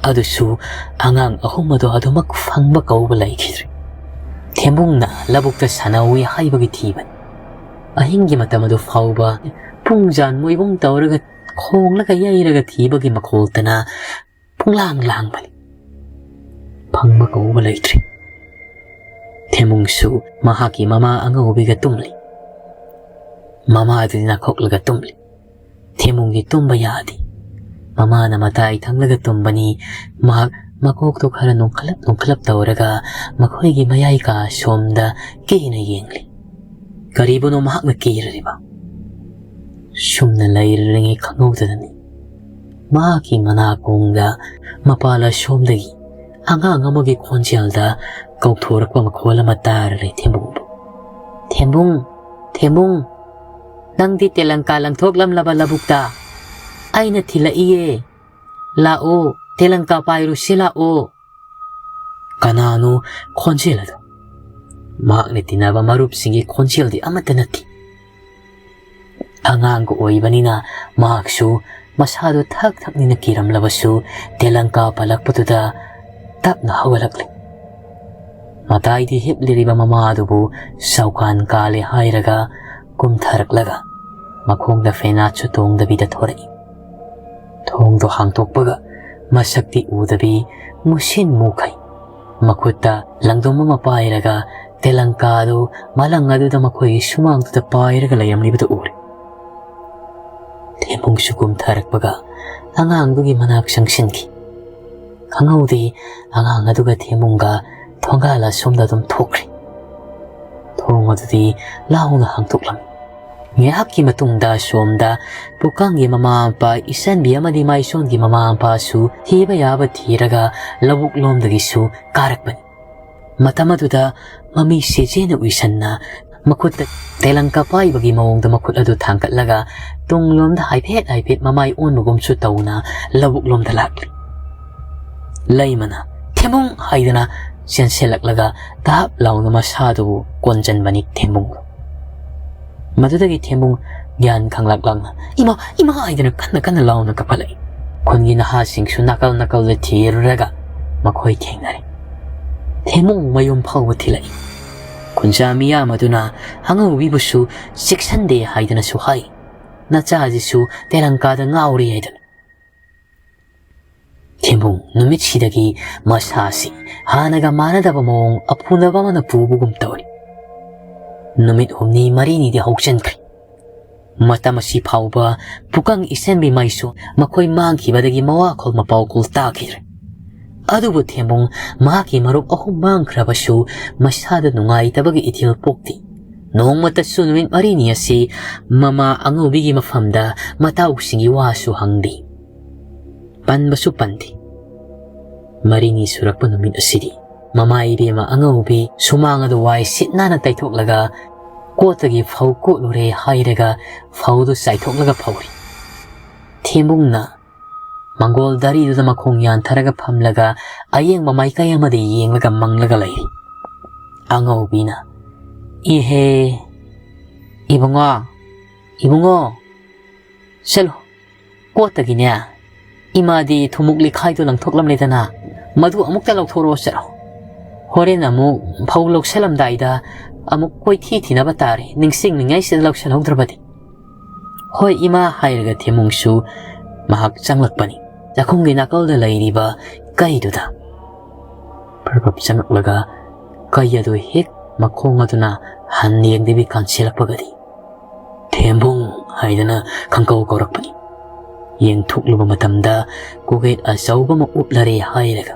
ꯑꯗꯨꯁꯨ ꯑꯉꯥꯡ ꯑꯍꯨꯝ ꯑꯗꯨ ꯑꯗꯨꯃꯛ ꯐꯪꯕ ꯀꯧꯕ ꯂꯩꯈꯤꯗ꯭ꯔꯦ꯫ ꯊꯦꯝꯕꯨꯡꯅ ꯂꯧꯕꯨꯛꯇ ꯁꯥꯟꯅꯧꯏ ꯍꯥꯏꯕꯒꯤ ꯊꯤꯕꯅꯤ꯫ ꯑꯍꯤꯡꯒꯤ ꯃꯇꯝ ꯑꯗꯨ ꯐꯥꯎꯕ ꯄꯨꯡ ꯖꯥꯟ ꯃꯣꯏꯕꯨꯡ ꯇꯧꯔꯒ ꯈꯣꯡꯂꯒ ꯌꯩꯔꯒ ꯊꯤꯕꯒꯤ ꯃꯈꯣꯜꯇꯅ ꯄꯨꯡꯂꯥꯡ ꯂꯥꯡꯕꯅꯤ꯫ ꯐꯪꯕ ꯀꯧꯕ ꯂꯩꯇ꯭ꯔꯦ꯫ ꯊꯦꯝꯕꯨꯡꯁꯨ ꯃꯍꯥꯛꯀꯤ ꯃꯃꯥ ꯑꯉꯧꯕꯤꯒ ꯇꯨꯝꯂꯤ꯫ ꯃꯃꯥꯗꯨꯗꯤ ꯅꯥꯈꯣꯛꯂꯒ ꯇꯨꯝꯂꯤ꯫ ꯊꯦꯝꯕꯨꯡꯒꯤ ꯇꯨꯝꯕ ꯌꯥꯗꯦ꯫ ꯃꯃꯥꯅ ꯃꯇꯥꯏ ꯊꯪꯂꯒ ꯇꯨꯝꯕꯅꯤ꯫ ꯃꯍꯥꯛ ꯃꯀꯣꯛꯇꯨ ꯈꯔ ꯅꯣꯡꯈꯠꯂꯞ ꯅꯣꯡꯈꯠꯂꯞ ꯇꯧꯔꯒ ꯃꯈꯣꯏꯒꯤ ꯃꯌꯥꯏ ꯀꯥ ꯁꯣꯝꯗ ꯀꯤꯅ ꯌꯦꯡꯂꯤ꯫ ꯀꯔꯤꯕꯨꯅꯣ ꯃꯍꯥꯛꯅ ꯀꯤꯔꯤꯕ? ꯁꯨꯝꯅ ꯂꯩꯔꯤꯉꯩ ꯈꯪꯍꯧꯗꯗꯅꯤ ꯃꯍꯥꯛꯀꯤ ꯃꯅꯥꯀꯣꯡꯗ ꯃꯄꯥꯜ ꯑꯁꯣꯝꯗꯒꯤ ꯑꯉꯥꯡ ꯑꯃꯒꯤ ꯈꯣꯟꯖꯦꯜꯗ ꯀꯧꯊꯣꯔꯛꯄ ꯃꯈꯣꯜ ꯑꯃ ꯇꯥꯔꯔꯦ ꯊꯦꯝꯕꯨꯡꯕꯨ꯫ "ꯊꯦꯝꯕꯨꯡ, ꯊꯦꯝꯕꯨꯡ, ꯅꯪꯗꯤ ꯇꯦꯂꯪꯀꯥ ꯂꯪꯊꯣꯛꯂꯝꯂꯕ ꯂꯧꯕꯨꯛꯇ? ꯑꯩꯅ ꯊꯤꯜꯂꯛꯏꯌꯦ꯫ ꯂꯥꯛꯑꯣ, ꯇꯦꯂꯪꯀꯥ ꯄꯥꯏꯔꯨꯁꯤ ꯂꯥꯛꯑꯣ꯫" ꯀꯅꯥꯅꯣ ꯈꯣꯟꯖꯦꯜ ꯑꯗꯨ? ꯃꯍꯥꯛꯅ ꯇꯤꯟꯅꯕ ꯃꯔꯨꯞꯁꯤꯡꯒꯤ ꯈꯣꯟꯖꯦꯜꯗꯤ ꯑꯃꯠꯇ ꯅꯠꯇꯦ꯫ ꯑꯉꯥꯡꯒ ꯑꯣꯏꯕꯅꯤꯅ ꯃꯍꯥꯛꯁꯨ ꯃꯁꯥꯗꯨ ꯊꯛ ꯊꯛꯅꯤꯅ ꯀꯤꯔꯝꯂꯕꯁꯨ ꯇꯦꯂꯪꯀꯥ ꯄꯜꯂꯛꯄꯗꯨꯗ ꯇꯞꯅ ꯍꯧꯒꯠꯂꯛꯂꯤ꯫ ꯃꯇꯥꯏꯗ ꯍꯤꯞꯂꯤꯔꯤꯕ ꯃꯃꯥꯗꯨꯕꯨ ꯁꯥꯎꯀꯥꯟ ꯀꯥꯜꯂꯦ ꯍꯥꯏꯔꯒ ꯀꯨꯝꯊꯔꯛꯂꯒ ꯃꯈꯣꯡꯗ ꯐꯦꯅꯥꯠꯁꯨ ꯇꯣꯡꯗꯕꯤꯗ ꯊꯣꯔꯛꯏ꯫ ꯊꯣꯡꯗꯣ ꯍꯥꯡꯇꯣꯛꯄꯒ ꯃꯁꯛꯇꯤ ꯎꯗꯕꯤ ꯃꯨꯁꯤꯟ ꯃꯨꯈꯩ ꯃꯈꯨꯠꯇ ꯂꯪꯗꯨꯝ ꯑꯃ ꯄꯥꯏꯔꯒ ꯇꯦꯂꯪꯀꯥꯗꯨ ꯃꯂꯪ ꯑꯗꯨꯗ ꯃꯈꯣꯏꯒꯤ ꯁꯨꯃꯥꯡꯗꯨꯗ ꯄꯥꯏꯔꯒ ꯂꯩꯔꯝꯂꯤꯕꯗꯨ ꯎꯔꯦ꯫ ꯊꯦꯝꯕꯨꯡꯁꯨ ꯀꯨꯝꯊꯔꯛꯄꯒ ꯑꯉꯥꯡꯗꯨꯒꯤ ꯃꯅꯥꯛ ꯆꯪꯁꯤꯟꯈꯤ꯫ ꯈꯪꯍꯧꯗꯦ, ꯑꯉꯥꯡ ꯑꯗꯨꯒ ꯊꯦꯝꯕꯨꯡꯒ ꯊꯣꯡꯒꯥꯜ ꯑꯁꯣꯝꯗ ꯑꯗꯨꯝ ꯊꯣꯛꯈ꯭ꯔꯦ꯫ ꯊꯣꯡ ꯑꯗꯨꯗꯤ ꯂꯥꯎꯅ ꯍꯥꯡꯗꯣꯛꯂꯝꯃꯤ꯫ ꯉꯥꯏꯍꯥꯛꯀꯤ ꯃꯇꯨꯡꯗ ꯑꯁꯣꯝꯗ ꯄꯨꯀꯪꯒꯤ ꯃꯃꯥ ꯃꯄꯥ, ꯏꯆꯟꯕꯤ ꯑꯃꯗꯤ ꯃꯥꯏꯁꯣꯟꯒꯤ ꯃꯃꯥ ꯃꯄꯥꯁꯨ ꯊꯤꯕ ꯌꯥꯕ ꯊꯤꯔꯒ ꯂꯧꯕꯨꯛ ꯂꯣꯝꯗꯒꯤꯁꯨ ꯀꯥꯔꯛꯄꯅꯤ꯫ ꯃꯇꯝ ꯑꯗꯨꯗ ꯃꯃꯤ ꯁꯦꯖꯦꯅ ꯎꯏꯁꯟꯅ ꯃꯈꯨꯠꯇ ꯇꯦꯂꯪꯀꯥ ꯄꯥꯏꯕꯒꯤ ꯃꯑꯣꯡꯗ ꯃꯈꯨꯠ ꯑꯗꯨ ꯊꯥꯡꯒꯠꯂꯒ ꯇꯨꯡꯂꯣꯝꯗ ꯍꯥꯏꯐꯦꯠ ꯍꯥꯏꯐꯦꯠ ꯃꯃꯥꯏ ꯑꯣꯟꯕꯒꯨꯝꯁꯨ ꯇꯧꯅ ꯂꯧꯕꯨꯛ ꯂꯣꯝꯗ ꯂꯥꯛꯂꯤ꯫ ꯂꯩꯃꯅ "ꯊꯦꯝꯕꯨꯡ" ꯍꯥꯏꯗꯨꯅ ꯆꯦꯟꯁꯤꯜꯂꯛꯂꯒ ꯇꯥꯞ ꯂꯥꯎꯅ ꯃꯁꯥꯗꯨꯕꯨ ꯀꯣꯟꯖꯟꯕꯅꯤ ꯊꯦꯝꯕꯨꯡꯗꯨ꯫ ꯃꯗꯨꯗꯒꯤ ꯊꯦꯝꯕꯨꯡ ꯒ꯭ꯌꯥꯟ ꯈꯪꯂꯛ ꯂꯥꯛꯅ "ꯏꯃꯥ! ꯏꯃꯥ!" ꯍꯥꯏꯗꯨꯅ ꯀꯟꯅ ꯀꯟꯅ ꯂꯥꯎꯅ ꯀꯞꯈꯠꯂꯛꯏ꯫ ꯈꯨꯟꯒꯤ ꯅꯍꯥꯁꯤꯡꯁꯨ ꯅꯥꯀꯜ ꯅꯥꯀꯜꯗ ꯊꯤꯔꯨꯔꯒ ꯃꯈꯣꯏ ꯊꯦꯡꯅꯔꯦ꯫ ꯊꯦꯝꯕꯨꯡ ꯃꯌꯨꯝ ꯐꯥꯎꯕ ꯊꯤꯜꯂꯛꯏ꯫ ꯈꯨꯟꯖꯥ ꯃꯤꯌꯥꯝ ꯑꯗꯨꯅ ꯑꯉꯧꯕꯤꯕꯨꯁꯨ ꯆꯦꯛꯁꯟꯗꯦ ꯍꯥꯏꯗꯨꯅꯁꯨ ꯍꯥꯏ꯫ ꯅꯆꯥꯁꯤꯁꯨ ꯇꯦꯂꯪꯀꯥꯗ ꯉꯥꯎꯔꯤ ꯍꯥꯏꯗꯨꯅ꯫ ꯊꯦꯝꯕꯨꯡ ꯅꯨꯃꯤꯠꯁꯤꯗꯒꯤ ꯃꯁꯥꯁꯤ ꯍꯥꯟꯅꯒ ꯃꯥꯟꯅꯗꯕ ꯃꯑꯣꯡ ꯑꯐꯨꯅꯕ ꯑꯃꯅ ꯄꯨꯕꯒꯨꯝ ꯇꯧꯔꯤ꯫ ꯅꯨꯃꯤꯠ ꯍꯨꯝꯅꯤ ꯃꯔꯤꯅꯤꯗꯤ ꯍꯧꯖꯤꯟꯈ꯭ꯔꯦ꯫ ꯃꯇꯝ ꯑꯁꯤ ꯐꯥꯎꯕ ꯄꯨꯀꯪ ꯏꯆꯟꯕꯤ ꯃꯥꯏꯁꯨ ꯃꯈꯣꯏ ꯃꯥꯡꯈꯤꯕꯗꯒꯤ ꯃꯋꯥꯈꯣꯜ ꯃꯄꯥꯎꯈꯣꯜ ꯇꯥꯈꯤꯗ꯭ꯔꯦ꯫ ꯑꯗꯨꯕꯨ ꯊꯦꯝꯕꯨꯡ ꯃꯍꯥꯛꯀꯤ ꯃꯔꯨꯞ ꯑꯍꯨꯝ ꯃꯥꯡꯈ꯭ꯔꯕꯁꯨ ꯃꯁꯥꯗ ꯅꯨꯡꯉꯥꯏꯇꯕꯒꯤ ꯏꯊꯤꯜ ꯄꯣꯛꯇꯦ꯫ ꯅꯣꯡꯃꯇꯁꯨ ꯅꯨꯃꯤꯠ ꯃꯔꯤꯅꯤ ꯑꯁꯤ ꯃꯃꯥ ꯑꯉꯧꯕꯤꯒꯤ ꯃꯐꯝꯗ ꯃꯇꯥꯎꯁꯤꯡꯒꯤ ꯋꯥꯁꯨ ꯍꯪꯗꯦ꯫ ꯄꯟꯕꯁꯨ ꯄꯟꯗꯦ꯫ ꯃꯔꯤꯅꯤ ꯁꯨꯔꯛꯄ ꯅꯨꯃꯤꯠ ꯑꯁꯤꯗꯤ ꯃꯃꯥ ꯏꯕꯦꯝꯃ ꯑꯉꯧꯕꯤ ꯁꯨꯃꯥꯡ ꯑꯗꯨ ꯋꯥꯏ ꯁꯤꯠ ꯅꯥꯟꯅ ꯇꯩꯊꯣꯛꯂꯒ ꯀꯣꯠꯇꯒꯤ ꯐꯧ ꯀꯣꯠꯂꯨꯔꯦ ꯍꯥꯏꯔꯒ ꯐꯧꯗꯨ ꯆꯥꯏꯊꯣꯛꯂꯒ ꯐꯧꯔꯤ꯫ ꯊꯦꯝꯕꯨꯡꯅ ꯃꯪꯒꯣꯜ ꯗꯥꯔꯤꯗꯨꯗ ꯃꯈꯣꯡ ꯌꯥꯟꯊꯔꯒ ꯐꯝꯂꯒ ꯑꯌꯦꯡꯕ ꯃꯥꯏꯀꯩ ꯑꯃꯗ ꯌꯦꯡꯂꯒ ꯃꯪꯂꯒ ꯂꯩꯔꯤ꯫ ꯑꯉꯧꯕꯤꯅ, "ꯏꯍꯦ, ꯏꯕꯨꯡꯉꯣ, ꯏꯕꯨꯡꯉꯣ, ꯆꯠꯂꯣ, ꯀꯣꯠꯇꯒꯤꯅꯦ, ꯏꯃꯥꯗꯤ ꯊꯨꯝꯃꯨꯛ ꯂꯤꯈꯥꯏꯗꯣ ꯂꯪꯊꯣꯛꯂꯝꯂꯦꯗꯅ, ꯃꯗꯨ ꯑꯃꯨꯛꯇ ꯂꯧꯊꯣꯔꯛꯑꯣ ꯆꯠꯂꯣ꯫ "ꯍꯣꯔꯦꯟ ꯑꯃꯨꯛ ꯐꯧ ꯂꯧꯁꯜꯂꯝꯗꯥꯏꯗ ꯑꯃꯨꯛ ꯀꯣꯏꯊꯤ ꯊꯤꯅꯕ ꯇꯥꯔꯦ, ꯅꯤꯡꯁꯤꯡꯂꯤꯉꯩꯁꯤꯗ ꯂꯧꯁꯜꯍꯧꯗ꯭ꯔꯕꯗꯤ꯫" "ꯍꯣꯏ ꯏꯃꯥ" ꯍꯥꯏꯔꯒ ꯊꯦꯝꯃꯨꯡꯁꯨ ꯃꯍꯥꯛ ꯆꯪꯂꯛꯄꯅꯤ꯫ ꯆꯥꯛꯈꯨꯝꯒꯤ ꯅꯥꯀꯜꯗ ꯂꯩꯔꯤꯕ ꯀꯩꯗꯨꯗ ꯄꯔꯞ ꯆꯪꯂꯛꯂꯒ ꯀꯩ ꯑꯗꯨ ꯍꯦꯛ ꯃꯈꯣꯡ ꯑꯗꯨꯅ ꯍꯟ ꯌꯦꯡꯗꯕꯤ ꯀꯥꯟꯁꯤꯜꯂꯛꯄꯒꯗꯤ "ꯊꯦꯝꯕꯨꯡ" ꯍꯥꯏꯗꯅ ꯈꯪꯀꯧ ꯀꯧꯔꯛꯄꯅꯤ꯫ ꯌꯦꯡꯊꯣꯛꯂꯨꯕ ꯃꯇꯝꯗ ꯀꯨꯒꯦꯠ ꯑꯆꯧꯕ ꯑꯃ ꯎꯞꯂꯔꯦ ꯍꯥꯏꯔꯒ,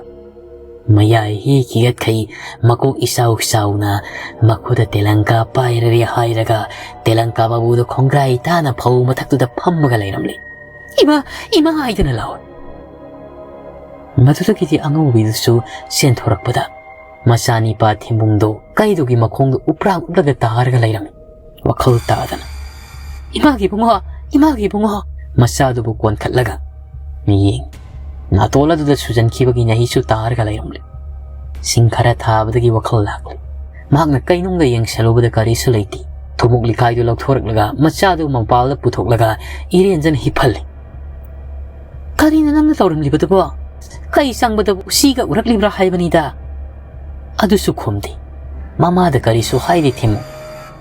ꯃꯌꯥꯏ ꯍꯤ ꯈꯤꯒꯠꯈꯩ, ꯃꯀꯣꯛ ꯏꯆꯥꯎ ꯆꯥꯎꯅ, ꯃꯈꯨꯠꯇ ꯇꯦꯂꯪꯀꯥ ꯄꯥꯏꯔꯔꯦ ꯍꯥꯏꯔꯒ, ꯇꯦꯂꯪꯀꯥ ꯃꯕꯨꯗ ꯈꯣꯡꯒ꯭ꯔꯥꯏ ꯇꯥꯅ ꯐꯧ ꯃꯊꯛꯇꯨꯗ ꯐꯝꯃꯒ ꯂꯩꯔꯝꯂꯦ꯫ "ꯏꯃꯥ, ꯏꯃꯥ" ꯍꯥꯏꯗꯅ ꯂꯥꯎꯔꯦ꯫ ꯃꯗꯨꯗꯒꯤꯗꯤ ꯑꯉꯧꯕꯤꯗꯨꯁꯨ ꯆꯦꯟꯊꯣꯔꯛꯄꯗ, ꯃꯆꯥꯅꯤꯄꯥ ꯊꯦꯝꯕꯨꯡꯗꯣ ꯀꯩꯗꯨꯒꯤ ꯃꯈꯣꯡꯗ ꯎꯞꯔꯥ ꯎꯞꯂꯒ ꯇꯥꯔꯒ ꯂꯩꯔꯝꯃꯤ꯫ ꯋꯥꯈꯜ ꯇꯥꯗꯅ, "ꯏꯃꯥꯒꯤ ꯏꯕꯨꯡꯉꯣ, ꯏꯃꯥꯒꯤ ꯏꯕꯨꯡꯉꯣ!" ꯃꯆꯥꯗꯨꯕꯨ ꯀꯣꯟꯈꯠꯂꯒ ꯌꯦꯡ, ꯅꯥꯇꯣꯟ ꯑꯗꯨꯗ ꯁꯨꯖꯟꯈꯤꯕꯒꯤ ꯅꯍꯤꯁꯨ ꯇꯥꯔꯒ ꯂꯩꯔꯝꯂꯦ꯫ ꯁꯤꯡ ꯈꯔ ꯊꯥꯕꯗꯒꯤ ꯋꯥꯈꯜ ꯂꯥꯛꯂꯦ꯫ ꯃꯍꯥꯛꯅ ꯀꯩꯅꯨꯡꯗ ꯌꯦꯡꯁꯜꯂꯨꯕꯗ ꯀꯔꯤꯁꯨ ꯂꯩꯇꯦ꯫ ꯊꯨꯃꯣꯛ ꯂꯤꯈꯥꯏꯗꯨ ꯂꯧꯊꯣꯔꯛꯂꯒ ꯃꯆꯥꯗꯨ ꯃꯄꯥꯜꯗ ꯄꯨꯊꯣꯛꯂꯒ ꯏꯔꯦꯟꯖꯅ ꯍꯤꯞꯍꯜꯂꯦ꯫ "ꯀꯔꯤꯅꯣ ꯅꯪꯅ ꯇꯧꯔꯝꯂꯤꯕꯗꯨꯕꯣ? ꯀꯩ ꯆꯪꯕꯗꯕꯨ ꯎꯆꯤꯒ ꯎꯔꯛꯂꯤꯕ꯭ꯔꯥ ꯍꯥꯏꯕꯅꯤꯗ?" ꯑꯗꯨꯁꯨ ꯈꯨꯝꯗꯦ꯫ ꯃꯃꯥꯗ ꯀꯔꯤꯁꯨ ꯍꯥꯏꯗꯦ ꯊꯦꯝꯃꯨ꯫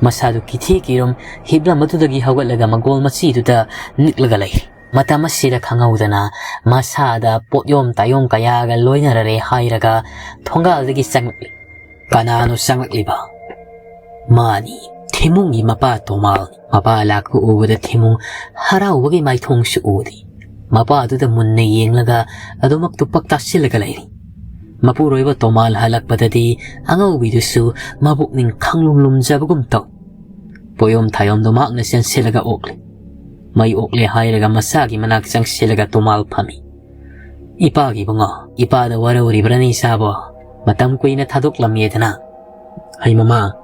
ꯃꯁꯥꯗꯨ ꯀꯤꯊꯤ ꯀꯤꯔꯨꯝ ꯍꯤꯞꯂꯝꯕꯗꯨꯗꯒꯤ ꯍꯧꯒꯠꯂꯒ ꯃꯒꯣꯜ ꯃꯆꯤꯗꯨꯗ ꯅꯤꯛꯂꯒ ꯂꯩꯔꯦ꯫ ꯃꯇꯝ ꯑꯁꯤꯗ ꯈꯪꯍꯧꯗꯅ ꯃꯁꯥꯗ ꯄꯣꯠꯌꯣꯝ ꯇꯥꯌꯣꯝ ꯀꯌꯥꯒ ꯂꯣꯏꯅꯔꯔꯦ ꯍꯥꯏꯔꯒ ꯊꯣꯡꯒꯥꯜꯗꯒꯤ ꯆꯪꯂꯛꯂꯤ꯫ ꯀꯅꯥꯅꯣ ꯆꯪꯂꯛꯂꯤꯕ? ꯃꯥꯅꯤ, ꯊꯦꯝꯃꯨꯡꯒꯤ ꯃꯄꯥ ꯇꯣꯃꯥꯜꯅꯤ꯫ ꯃꯄꯥ ꯂꯥꯛꯄ ꯎꯕꯗ ꯊꯦꯝꯃꯨꯡ ꯍꯔꯥꯎꯕꯒꯤ ꯃꯥꯏꯊꯣꯡꯁꯨ ꯎꯗꯦ꯫ ꯃꯄꯥꯗꯨꯗ ꯃꯨꯟꯅ ꯌꯦꯡꯂꯒ ꯑꯗꯨꯃꯛ ꯇꯨꯄꯛ ꯇꯥꯁꯤꯜꯂꯒ ꯂꯩꯔꯤ꯫ ꯃꯄꯨꯔꯣꯏꯕ ꯇꯣꯃꯥꯜ ꯍꯜꯂꯛꯄꯗꯗꯤ ꯑꯉꯧꯕꯤꯗꯨꯁꯨ ꯃꯕꯨꯛꯅꯤꯡ ꯈꯪꯂꯨꯝ ꯂꯨꯝꯖꯕꯒꯨꯝ ꯇꯧ꯫ ꯄꯣꯌꯣꯝ ꯊꯥꯌꯣꯝꯗꯣ ꯃꯍꯥꯛꯅ ꯆꯦꯟꯁꯤꯜꯂꯒ ꯑꯣꯛꯂꯦ꯫ ꯃꯩ ꯑꯣꯛꯂꯦ ꯍꯥꯏꯔꯒ ꯃꯆꯥꯒꯤ ꯃꯅꯥꯛ ꯆꯪꯁꯤꯜꯂꯒ ꯇꯣꯃꯥꯜ ꯐꯝꯃꯤ꯫ "ꯏꯄꯥꯒꯤ ꯏꯕꯨꯡꯉꯣ, ꯏꯄꯥꯗ ꯋꯥꯔꯧꯔꯤꯕ꯭ꯔꯅꯦ ꯏꯆꯥꯕꯣ? ꯃꯇꯝ ꯀꯨꯏꯅ ꯊꯥꯗꯣꯛꯂꯝꯃꯦꯗꯅ꯫" "ꯍꯩ ꯃꯃꯥ,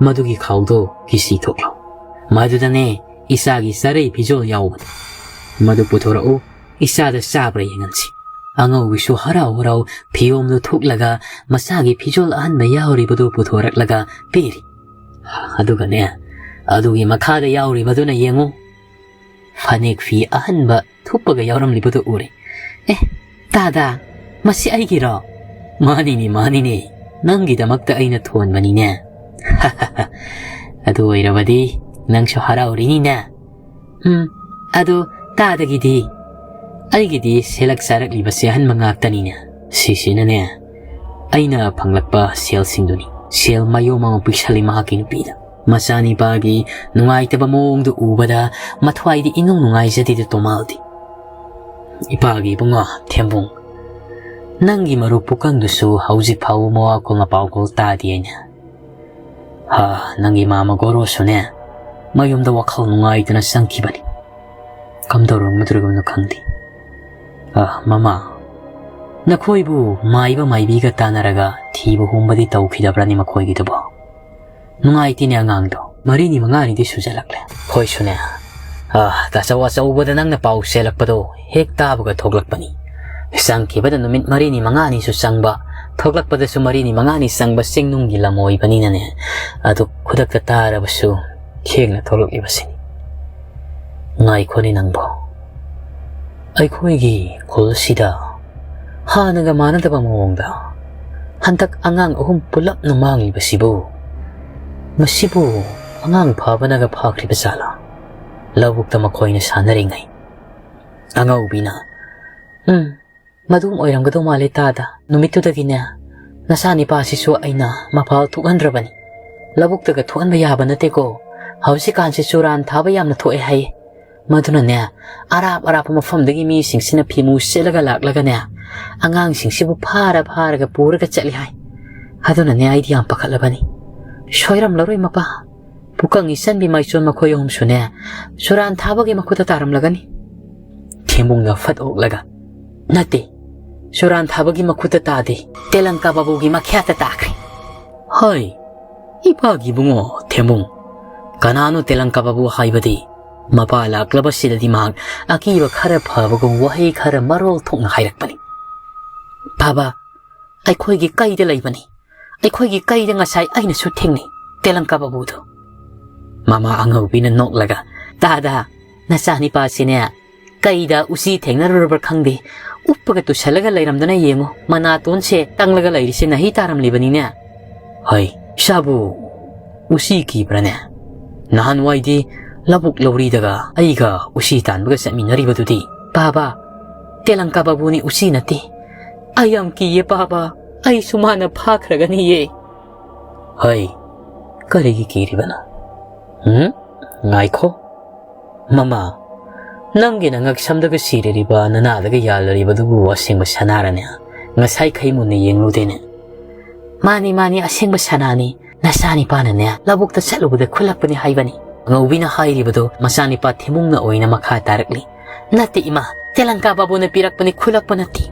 ꯃꯗꯨꯒꯤ ꯈꯥꯎꯗꯣ ꯀꯤꯁꯤ ꯊꯣꯛꯂꯣ꯫ ꯃꯗꯨꯗꯅꯦ ꯏꯆꯥꯒꯤ ꯆꯥꯔꯩ ꯐꯤꯖꯣꯜ ꯌꯥꯎꯕꯅꯤ꯫ ꯃꯗꯨ ꯄꯨꯊꯣꯔꯛꯎ, ꯏꯆꯥꯗ ꯆꯥꯕ꯭ꯔꯥ ꯌꯦꯡꯍꯟꯁꯤ꯫" ꯑꯉꯧꯕꯤꯁꯨ ꯍꯔꯥꯎ ꯍꯔꯥꯎ ꯐꯤꯌꯣꯝꯗꯨ ꯊꯨꯛꯂꯒ ꯃꯆꯥꯒꯤ ꯐꯤꯖꯣꯜ ꯑꯍꯟꯕ ꯌꯥꯎꯔꯤꯕꯗꯨ ꯄꯨꯊꯣꯔꯛꯂꯒ ꯄꯤꯔꯤ꯫ "ꯑꯗꯨꯒꯅꯦ, ꯑꯗꯨꯒꯤ ꯃꯈꯥꯗ ꯌꯥꯎꯔꯤꯕꯗꯨꯅ ꯌꯦꯡꯉꯨ, ꯐꯅꯦꯛ ꯐꯤ ꯑꯍꯟꯕ ꯊꯨꯞꯄꯒ ꯌꯥꯎꯔꯝꯂꯤꯕꯗꯨ ꯎꯔꯦ꯫" "ꯑꯦ, ꯇꯥꯗꯥ, ꯃꯁꯤ ꯑꯩꯒꯤꯔꯣ?" "ꯃꯥꯅꯤꯅꯦ, ꯃꯥꯅꯤꯅꯦ, ꯅꯪꯒꯤꯗꯃꯛꯇ ꯑꯩꯅ ꯊꯣꯟꯕꯅꯤꯅꯦ꯫ ꯑꯗꯨ ꯑꯣꯏꯔꯕꯗꯤ ꯅꯪꯁꯨ ꯍꯔꯥꯎꯔꯤꯅꯤꯅꯦ꯫ ꯎꯝ, ꯑꯗꯣ ꯇꯥꯗꯒꯤꯗꯤ ꯑꯩꯒꯤꯗꯤ ꯁꯦꯜꯂꯛ ꯆꯥꯔꯛꯂꯤꯕꯁꯦ ꯑꯍꯟꯕ ꯉꯥꯛꯇꯅꯤꯅꯦ꯫ ꯁꯤꯁꯤꯅꯅꯦ ꯑꯩꯅ ꯐꯪꯂꯛꯄ ꯁꯦꯜꯁꯤꯡꯗꯨꯅꯤ꯫ ꯁꯦꯜ ꯃꯌꯣꯝ ꯑꯃ ꯄꯤꯁꯜꯂꯤ ꯃꯍꯥꯛꯀꯤ ꯅꯨꯄꯤꯗ꯫ ꯃꯆꯥꯅꯤꯄꯥꯒꯤ ꯅꯨꯡꯉꯥꯏꯇꯕ ꯃꯑꯣꯡꯗꯨ ꯎꯕꯗ ꯃꯊ꯭ꯋꯥꯏꯗꯤ ꯏꯅꯨꯡ ꯅꯨꯡꯉꯥꯏꯖꯗꯦꯗ ꯇꯣꯃꯥꯜꯗꯤ꯫ "ꯏꯄꯥꯒꯤ ꯏꯕꯨꯡꯉꯣ ꯊꯦꯝꯕꯨꯡ, ꯅꯪꯒꯤ ꯃꯔꯨꯞ ꯄꯨꯀꯪꯗꯨꯁꯨ ꯍꯧꯖꯤꯛ ꯐꯥꯎꯕ ꯃꯋꯥ ꯀꯣꯜ ꯃꯄꯥꯎ ꯀꯣꯜ ꯇꯥꯗꯦꯅꯦ꯫ ꯍꯥ, ꯅꯪꯒꯤ ꯃꯥꯃ ꯒꯣꯔꯣꯁꯨꯅꯦ ꯃꯌꯨꯝꯗ ꯋꯥꯈꯜ ꯅꯨꯡꯉꯥꯏꯇꯅ ꯆꯪꯈꯤꯕꯅꯤ꯫ ꯀꯝꯗꯧꯔꯝꯒꯗꯧꯔꯤꯕꯅꯣ ꯈꯪꯗꯦ꯫ ꯑ, ꯃꯃꯥ, ꯅꯈꯣꯏꯕꯨ ꯃꯥꯏꯕ ꯃꯥꯏꯕꯤꯒ ꯇꯥꯟꯅꯔꯒ ꯊꯤꯕ ꯍꯨꯝꯕꯗꯤ ꯇꯧꯈꯤꯗꯕ꯭ꯔꯅꯤ ꯃꯈꯣꯏꯒꯤꯗꯨꯕꯣ? ꯅꯨꯡꯉꯥꯏꯇꯦꯅꯦ ꯑꯉꯥꯡꯗꯣ꯫ ꯃꯔꯤꯅꯤ ꯃꯉꯥꯅꯤꯗꯤ ꯁꯨꯖꯜꯂꯛꯂꯦ꯫ ꯍꯣꯏꯁꯨꯅꯦ꯫ ꯑ, ꯇꯥꯆꯧ ꯑꯆꯧꯕꯗ ꯅꯪꯅ ꯄꯥꯎ ꯆꯦꯜꯂꯛꯄꯗꯣ ꯍꯦꯛ ꯇꯥꯕꯒ ꯊꯣꯛꯂꯛꯄꯅꯤ꯫ ꯆꯪꯈꯤꯕꯗ ꯅꯨꯃꯤꯠ ꯃꯔꯤꯅꯤ ꯃꯉꯥꯅꯤꯁꯨ ꯆꯪꯕ, ꯊꯣꯛꯂꯛꯄꯗꯁꯨ ꯃꯔꯤꯅꯤ ꯃꯉꯥꯅꯤ ꯆꯪꯕ ꯆꯤꯡꯅꯨꯡꯒꯤ ꯂꯝ ꯑꯣꯏꯕꯅꯤꯅꯅꯦ꯫ ꯑꯗꯨ ꯈꯨꯗꯛꯇ ꯇꯥꯔꯕꯁꯨ ꯊꯦꯡꯅ ꯊꯣꯛꯂꯛꯂꯤꯕꯁꯤꯅꯤ꯫ ꯉꯥꯏꯈꯣꯅꯦ ꯅꯪꯕꯣ꯫ ꯑꯩꯈꯣꯏꯒꯤ ꯈꯨꯜꯁꯤꯗ ꯍꯥꯟꯅꯒ ꯃꯥꯟꯅꯗꯕ ꯃꯑꯣꯡꯗ ꯍꯟꯗꯛ ꯑꯉꯥꯡ ꯑꯍꯨꯝ ꯄꯨꯂꯞꯅ ꯃꯥꯡꯂꯤꯕꯁꯤꯕꯨ, ꯃꯁꯤꯕꯨ ꯑꯉꯥꯡ ꯐꯥꯕꯅꯒ ꯐꯥꯈ꯭ꯔꯤꯕ ꯖꯥꯠꯂꯥ? ꯂꯧꯕꯨꯛꯇ ꯃꯈꯣꯏꯅ ꯁꯥꯟꯅꯔꯤꯉꯩ꯫ ꯑꯉꯧꯕꯤꯅ, "ꯎꯝ, ꯃꯗꯨꯝ ꯑꯣꯏꯔꯝꯒꯗꯧ ꯃꯥꯜꯂꯦ ꯇꯥꯗ꯫ ꯅꯨꯃꯤꯠꯇꯨꯗꯒꯤꯅꯦ ꯅꯆꯥꯅꯤꯄꯥꯁꯤꯁꯨ ꯑꯩꯅ ꯃꯄꯥꯜ ꯊꯣꯛꯍꯟꯗ꯭ꯔꯕꯅꯤ꯫ ꯂꯧꯕꯨꯛꯇꯒ ꯊꯣꯛꯍꯟꯕ ꯌꯥꯕ ꯅꯠꯇꯦꯀꯣ꯫ ꯍꯧꯖꯤꯛꯀꯥꯟꯁꯦ ꯆꯨꯔꯥꯟ ꯊꯥꯕ ꯌꯥꯝꯅ ꯊꯣꯛꯑꯦ ꯍꯥꯏꯌꯦ꯫ ꯃꯗꯨꯅꯅꯦ ꯑꯔꯥꯞ ꯑꯔꯥꯞꯄ ꯃꯐꯝꯗꯒꯤ ꯃꯤꯁꯤꯡꯁꯤꯅ ꯐꯤꯃꯨ ꯁꯦꯠꯂꯒ ꯂꯥꯛꯂꯒꯅꯦ ꯑꯉꯥꯡꯁꯤꯡꯁꯤꯕꯨ ꯐꯥꯔ ꯐꯥꯔꯒ ꯄꯨꯔꯒ ꯆꯠꯂꯤ ꯍꯥꯏ꯫ ꯑꯗꯨꯅꯅꯦ ꯑꯩꯗꯤ ꯌꯥꯝ ꯄꯥꯈꯠꯂꯕꯅꯤ꯫ ꯁꯣꯏꯔꯝꯂꯔꯣꯏ ꯃꯄꯥ꯫ ꯄꯨꯀꯪ ꯏꯆꯟꯕꯤ ꯃꯥꯏꯆꯣꯟ ꯃꯈꯣꯏ ꯑꯍꯨꯝꯁꯨꯅꯦ ꯆꯨꯔꯥꯟ ꯊꯥꯕꯒꯤ ꯃꯈꯨꯠꯇ ꯇꯥꯔꯝꯂꯒꯅꯤ꯫" ꯊꯦꯝꯕꯨꯡꯅ ꯐꯠ ꯑꯣꯛꯂꯒ, "ꯅꯠꯇꯦ, ꯆꯨꯔꯥꯟ ꯊꯥꯕꯒꯤ ꯃꯈꯨꯠꯇ ꯇꯥꯗꯦ, ꯇꯦꯂꯪꯀꯥ ꯕꯥꯕꯨꯒꯤ ꯃꯈ꯭ꯌꯥꯠꯇ ꯇꯥꯈ꯭ꯔꯦ꯫" "ꯍꯣꯏ, ꯏꯄꯥꯒꯤ ꯏꯕꯨꯡꯉꯣ ꯊꯦꯝꯕꯨꯡ, ꯀꯅꯥꯅꯣ ꯇꯦꯂꯪꯀꯥ ꯕꯥꯕꯨ ꯍꯥꯏꯕꯗꯤ?" ꯃꯄꯥ ꯂꯥꯛꯂꯕꯁꯤꯗꯗꯤ ꯃꯍꯥꯛ ꯑꯀꯤꯕ ꯈꯔ ꯐꯕꯒꯨꯝ ꯋꯥꯍꯩ ꯈꯔ ꯃꯔꯣꯜ ꯊꯣꯛꯅ ꯍꯥꯏꯔꯛꯄꯅꯤ꯫ "ꯕꯥꯕꯥ, ꯑꯩꯈꯣꯏꯒꯤ ꯀꯩꯗ ꯂꯩꯕꯅꯤ꯫ ꯑꯩꯈꯣꯏꯒꯤ ꯀꯩꯗ ꯉꯁꯥꯏ ꯑꯩꯅꯁꯨ ꯊꯦꯡꯅꯩ ꯇꯦꯂꯪꯀꯥ ꯕꯥꯕꯨꯗꯨ꯫" ꯃꯃꯥ ꯑꯉꯧꯕꯤꯅ ꯅꯣꯛꯂꯒ, "ꯇꯥꯗ, ꯅꯆꯥꯅꯤꯄꯥꯁꯤꯅꯦ ꯀꯩꯗ ꯎꯆꯤ ꯊꯦꯡꯅꯔꯨꯔꯕ꯭ꯔꯥ ꯈꯪꯗꯦ, ꯎꯞꯄꯒ ꯇꯨꯁꯜꯂꯒ ꯂꯩꯔꯝꯗꯅ ꯌꯦꯡꯉꯨ, ꯃꯅꯥꯇꯣꯟꯁꯦ ꯇꯪꯂꯒ ꯂꯩꯔꯤꯁꯦ ꯅꯍꯤ ꯇꯥꯔꯝꯂꯤꯕꯅꯤꯅꯦ꯫ ꯍꯩ, ꯏꯁꯥꯕꯨ ꯎꯆꯤ ꯀꯤꯕ꯭ꯔꯥꯅꯦ? ꯅꯍꯥꯟꯋꯥꯏꯗꯤ ꯂꯧꯕꯨꯛ ꯂꯧꯔꯤꯗꯒ ꯑꯩꯒ ꯎꯆꯤ ꯇꯥꯟꯕꯒ ꯆꯠꯃꯤꯟꯅꯔꯤꯕꯗꯨꯗꯤ꯫ ꯄꯥꯕ, ꯇꯦꯂꯪꯀꯥ ꯕꯥꯕꯨꯅꯤ, ꯎꯆꯤ ꯅꯠꯇꯦ꯫ ꯑꯩ ꯌꯥꯝ ꯀꯤꯌꯦ ꯄꯥꯕ, ꯑꯩꯁꯨ ꯃꯥꯅ ꯐꯥꯈ꯭ꯔꯒꯅꯤꯌꯦ꯫ ꯍꯩ, ꯀꯔꯤꯒꯤ ꯀꯤꯔꯤꯕꯅꯣ? ꯎꯝ? ꯉꯥꯏꯈꯣ꯫ ꯃꯃꯥ, ꯅꯪꯒꯤ ꯅꯉꯛꯁꯝꯗꯒ ꯁꯤꯔꯤꯕ ꯅꯅꯥꯗꯒ ꯌꯥꯜꯂꯔꯤꯕꯗꯨꯕꯨ ꯑꯁꯦꯡꯕ ꯁꯅꯥꯔꯅꯦ? ꯉꯁꯥꯏꯈꯩ ꯃꯨꯟꯅ ꯌꯦꯡꯂꯨꯗꯦꯅꯦ꯫ ꯃꯥꯅꯤ, ꯃꯥꯅꯤ, ꯑꯁꯦꯡꯕ ꯁꯅꯥꯅꯤ꯫ ꯅꯆꯥꯅꯤꯄꯥꯅꯅꯦ, ꯂꯧꯕꯨꯛꯇ ꯆꯠꯂꯨꯕꯗ ꯈꯨꯜꯂꯛꯄꯅꯤ ꯍꯥꯏꯕꯅꯤ꯫ ꯑꯉꯧꯕꯤꯅ ꯍꯥꯏꯔꯤꯕꯗꯨ ꯃꯆꯥꯅꯤꯄꯥ ꯊꯤꯃꯨꯡꯅ ꯑꯣꯏꯅ ꯃꯈꯥ ꯇꯥꯔꯛꯂꯤ꯫ ꯅꯠꯇꯦ ꯏꯃꯥ, ꯇꯦꯂꯪꯀꯥ ꯕꯥꯕꯨꯅ ꯄꯤꯔꯛꯄꯅꯤ, ꯈꯨꯜꯂꯛꯄ ꯅꯠꯇꯦ꯫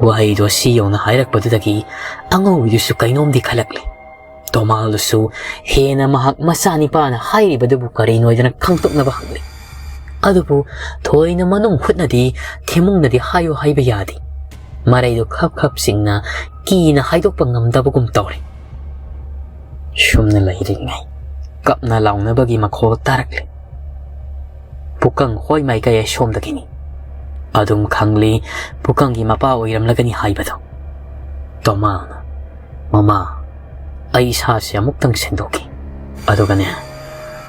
ꯋꯥꯍꯩꯗꯣ ꯁꯤ ꯌꯧꯅ ꯍꯥꯏꯔꯛꯄꯗꯨꯗꯒꯤ ꯑꯉꯧꯕꯤꯗꯨꯁꯨ ꯀꯩꯅꯣꯝꯗꯤ ꯈꯜꯂꯛꯂꯦ꯫ ꯇꯣꯃꯥꯜꯗꯨꯁꯨ ꯍꯦꯟꯅ ꯃꯍꯥꯛ ꯃꯆꯥꯅꯤꯄꯥꯅ ꯍꯥꯏꯔꯤꯕꯗꯨꯕꯨ ꯀꯔꯤꯅꯣꯗꯅ ꯈꯪꯗꯣꯛꯅꯕ ꯍꯪꯂꯤ꯫ ꯑꯗꯨꯕꯨ ꯊꯣꯏꯅ ꯃꯅꯨꯡ ꯍꯨꯠꯅꯗꯤ ꯊꯤꯃꯨꯡꯅꯗꯤ ꯍꯥꯏꯌꯨ ꯍꯥꯏꯕ ꯌꯥꯗꯦ꯫ ꯃꯔꯩꯗꯨ ꯈꯞ ꯈꯞ ꯆꯤꯡꯅ ꯀꯤꯅ ꯍꯥꯏꯗꯣꯛꯄ ꯉꯝꯗꯕꯒꯨꯝ ꯇꯧꯔꯦ꯫ ꯁꯨꯝꯅ ꯂꯩꯔꯤꯉꯩ ꯀꯞꯅ ꯂꯥꯎꯅꯕꯒꯤ ꯃꯈꯣꯜ ꯇꯥꯔꯛꯂꯦ꯫ ꯄꯨꯀꯪ ꯍꯣꯏ ꯃꯥꯏꯀꯩ ꯁꯣꯝꯗꯒꯤꯅꯤ꯫ ꯑꯗꯨꯝ ꯈꯪꯂꯤ, ꯄꯨꯀꯪꯒꯤ ꯃꯄꯥ ꯑꯣꯏꯔꯝꯂꯒꯅꯤ ꯍꯥꯏꯕꯗꯣ꯫ ꯇꯣꯃꯥꯅ, "ꯃꯃꯥ, ꯑꯩ ꯏꯁꯥꯁꯦ ꯑꯃꯨꯛꯇꯪ ꯁꯦꯡꯗꯣꯛꯈꯤ꯫ ꯑꯗꯨꯒꯅꯦ,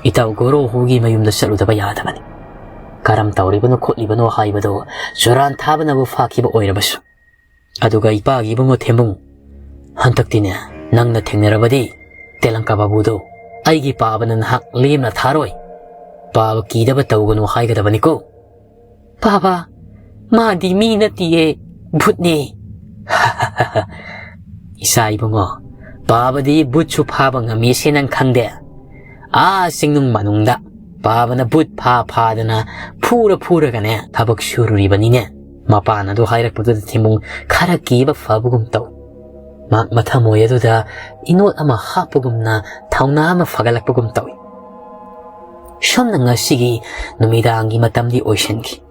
ꯏꯇꯥꯎ ꯒꯣꯔꯣ ꯍꯨꯒꯤ ꯃꯌꯨꯝꯗ ꯆꯠꯂꯨꯗꯕ ꯌꯥꯗꯕꯅꯤ꯫ ꯀꯔꯝ ꯇꯧꯔꯤꯕꯅꯣ ꯈꯣꯠꯂꯤꯕꯅꯣ ꯍꯥꯏꯕꯗꯣ ꯆꯨꯔꯥꯟ ꯊꯥꯕꯅꯕꯨ ꯐꯥꯈꯤꯕ ꯑꯣꯏꯔꯕꯁꯨ꯫ ꯑꯗꯨꯒ ꯏꯄꯥꯒꯤ ꯏꯕꯨꯡꯉꯣ ꯊꯦꯝꯕꯨꯡ, ꯍꯟꯗꯛꯇꯤꯅꯦ, ꯅꯪꯅ ꯊꯦꯡꯅꯔꯕꯗꯤ ꯇꯦꯂꯪꯀꯥ ꯕꯥꯕꯨꯗꯣ ꯑꯩꯒꯤ ꯄꯥꯕꯅ ꯅꯍꯥꯛ ꯂꯦꯝꯅ ꯊꯥꯔꯣꯏ꯫ ꯄꯥꯕ ꯀꯤꯗꯕ ꯇꯧꯒꯅꯨ ꯍꯥꯏꯒꯗꯕꯅꯤꯀꯣ꯫" "ꯄꯥꯕ, ꯃꯥꯗꯤ ꯃꯤ ꯅꯠꯇꯤꯌꯦ, ꯚꯨꯠꯅꯦ꯫" "ꯏꯆꯥ ꯏꯕꯨꯡꯉꯣ, ꯄꯥꯕꯗꯤ ꯚꯨꯠꯁꯨ ꯐꯥꯕ ꯉꯝꯃꯤꯁꯦ ꯅꯪ ꯈꯪꯗꯦ? ꯑꯥ ꯆꯤꯡꯅꯨꯡ ꯃꯅꯨꯡꯗ ꯄꯥꯕꯅ ꯚꯨꯠ ꯐꯥ ꯐꯥꯗꯅ ꯐꯨꯔ ꯐꯨꯔꯒꯅꯦ ꯊꯕꯛ ꯁꯨꯔꯨꯔꯤꯕꯅꯤꯅꯦ꯫ ꯃꯄꯥꯅ ꯑꯗꯨ ꯍꯥꯏꯔꯛꯄꯗꯨꯗ ꯊꯤꯃꯨꯡ ꯈꯔ ꯀꯤꯕ ꯐꯕꯒꯨꯝ ꯇꯧ꯫ ꯃꯍꯥꯛ ꯃꯊꯃꯣꯏ ꯑꯗꯨꯗ ꯏꯅꯣꯠ ꯑꯃ ꯍꯥꯞꯄꯒꯨꯝꯅ ꯊꯧꯅꯥ ꯑꯃ ꯐꯒꯠꯂꯛꯄꯒꯨꯝ ꯇꯧꯏ꯫ ꯁꯣꯝꯅ ꯉꯁꯤꯒꯤ ꯅꯨꯃꯤꯗꯥꯡꯒꯤ ꯃꯇꯝꯗꯤ ꯑꯣꯏꯁꯤꯟꯈꯤ꯫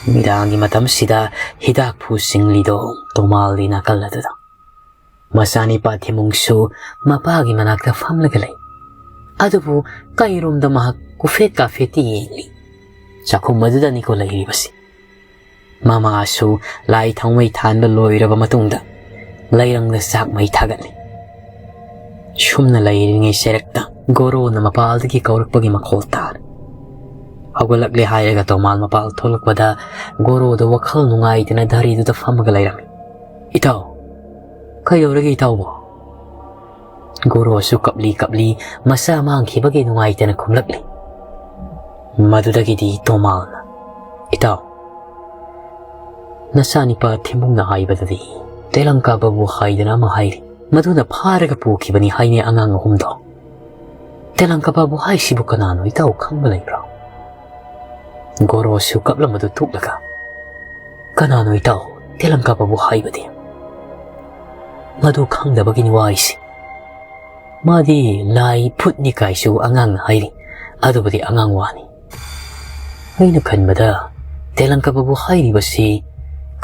ꯅꯨꯃꯤꯗꯥꯡꯒꯤ ꯃꯇꯝꯁꯤꯗ ꯍꯤꯗꯥꯛ ꯐꯨ ꯆꯤꯡꯂꯤꯗꯣ ꯇꯣꯃꯥꯜꯒꯤ ꯅꯥꯀꯜ ꯑꯗꯨꯗ꯫ ꯃꯆꯥꯅꯤꯄꯥ ꯊꯤꯃꯨꯡꯁꯨ ꯃꯄꯥꯒꯤ ꯃꯅꯥꯛꯇ ꯐꯝꯂꯒ ꯂꯩ꯫ ꯑꯗꯨꯕꯨ ꯀꯩꯔꯣꯝꯗ ꯃꯍꯥꯛ ꯀꯨꯐꯦꯠ ꯀꯥꯐꯦꯠꯇꯤ ꯌꯦꯡꯂꯤ꯫ ꯆꯥꯛꯈꯨꯝ ꯑꯗꯨꯗꯅꯤꯀꯣ ꯂꯩꯔꯤꯕꯁꯤ꯫ ꯃꯃꯥꯁꯨ ꯂꯥꯏ ꯊꯥꯎꯃꯩ ꯊꯥꯟꯕ ꯂꯣꯏꯔꯕ ꯃꯇꯨꯡꯗ ꯂꯩꯔꯪꯗ ꯆꯥꯛ ꯃꯩ ꯊꯥꯒꯠꯂꯤ꯫ ꯁꯨꯝꯅ ꯂꯩꯔꯤꯉꯩ ꯆꯩꯔꯛꯇ ꯒꯣꯔꯣꯅ ꯃꯄꯥꯜꯗꯒꯤ ꯀꯧꯔꯛꯄꯒꯤ ꯃꯈꯣꯜ ꯇꯥꯔꯦ꯫ ꯍꯧꯒꯠꯂꯛꯂꯦ ꯍꯥꯏꯔꯒ ꯇꯣꯃꯥꯜ ꯃꯄꯥꯜ ꯊꯣꯛꯂꯛꯄꯗ ꯒꯣꯔꯣꯗꯣ ꯋꯥꯈꯜ ꯅꯨꯡꯉꯥꯏꯇꯅ ꯙꯔꯤꯗꯨꯗ ꯐꯝꯃꯒ ꯂꯩꯔꯝꯃꯤ꯫ "ꯏꯇꯥꯎ, ꯀꯩꯗꯧꯔꯒꯦ ꯏꯇꯥꯎꯕꯣ?" ꯒꯣꯔꯣꯁꯨ ꯀꯞꯂꯤ ꯀꯞꯂꯤ ꯃꯆꯥ ꯃꯥꯡꯈꯤꯕꯒꯤ ꯅꯨꯡꯉꯥꯏꯇꯅ ꯈꯨꯝꯂꯛꯂꯤ꯫ ꯃꯗꯨꯗꯒꯤꯗꯤ ꯇꯣꯃꯥꯜꯅ, "ꯏꯇꯥꯎ, ꯅꯆꯥꯅꯤꯄꯥ ꯊꯤꯝꯕꯨꯡꯅ ꯍꯥꯏꯕꯗꯗꯤ ꯇꯦꯂꯪꯀꯥꯕꯕꯨ ꯍꯥꯏꯗꯅ ꯑꯃ ꯍꯥꯏꯔꯤ꯫ ꯃꯗꯨꯅ ꯐꯥꯔꯒ ꯄꯨꯈꯤꯕꯅꯤ ꯍꯥꯏꯅꯦ ꯑꯉꯥꯡ ꯑꯍꯨꯝꯗꯣ꯫ ꯇꯦꯂꯪꯀꯥꯕꯕꯨ ꯍꯥꯏꯁꯤꯕꯨ ꯀꯅꯥꯅꯣ ꯏꯇꯥꯎ ꯈꯪꯕ ꯂꯩꯕ꯭ꯔꯣ?" ꯒꯣꯔꯣꯁꯨ ꯀꯞꯂꯝꯕꯗꯨ ꯇꯣꯛꯂꯒ, "ꯀꯅꯥꯅꯣ ꯏꯇꯥꯎ ꯇꯦꯂꯪꯀꯥꯕꯕꯨ ꯍꯥꯏꯕꯗꯤ?" "ꯃꯗꯨ ꯈꯪꯗꯕꯒꯤꯅꯤ ꯋꯥꯔꯤꯁꯤ꯫ ꯃꯥꯗꯤ ꯂꯥꯏ ꯐꯨꯠꯅꯤ ꯀꯥꯏꯁꯨ ꯑꯉꯥꯡꯅ ꯍꯥꯏꯔꯤ꯫ ꯑꯗꯨꯕꯨꯗꯤ ꯑꯉꯥꯡ ꯋꯥꯅꯤ꯫ ꯑꯩꯅ ꯈꯟꯕꯗ ꯇꯦꯂꯪꯀꯥꯕꯕꯨ ꯍꯥꯏꯔꯤꯕꯁꯤ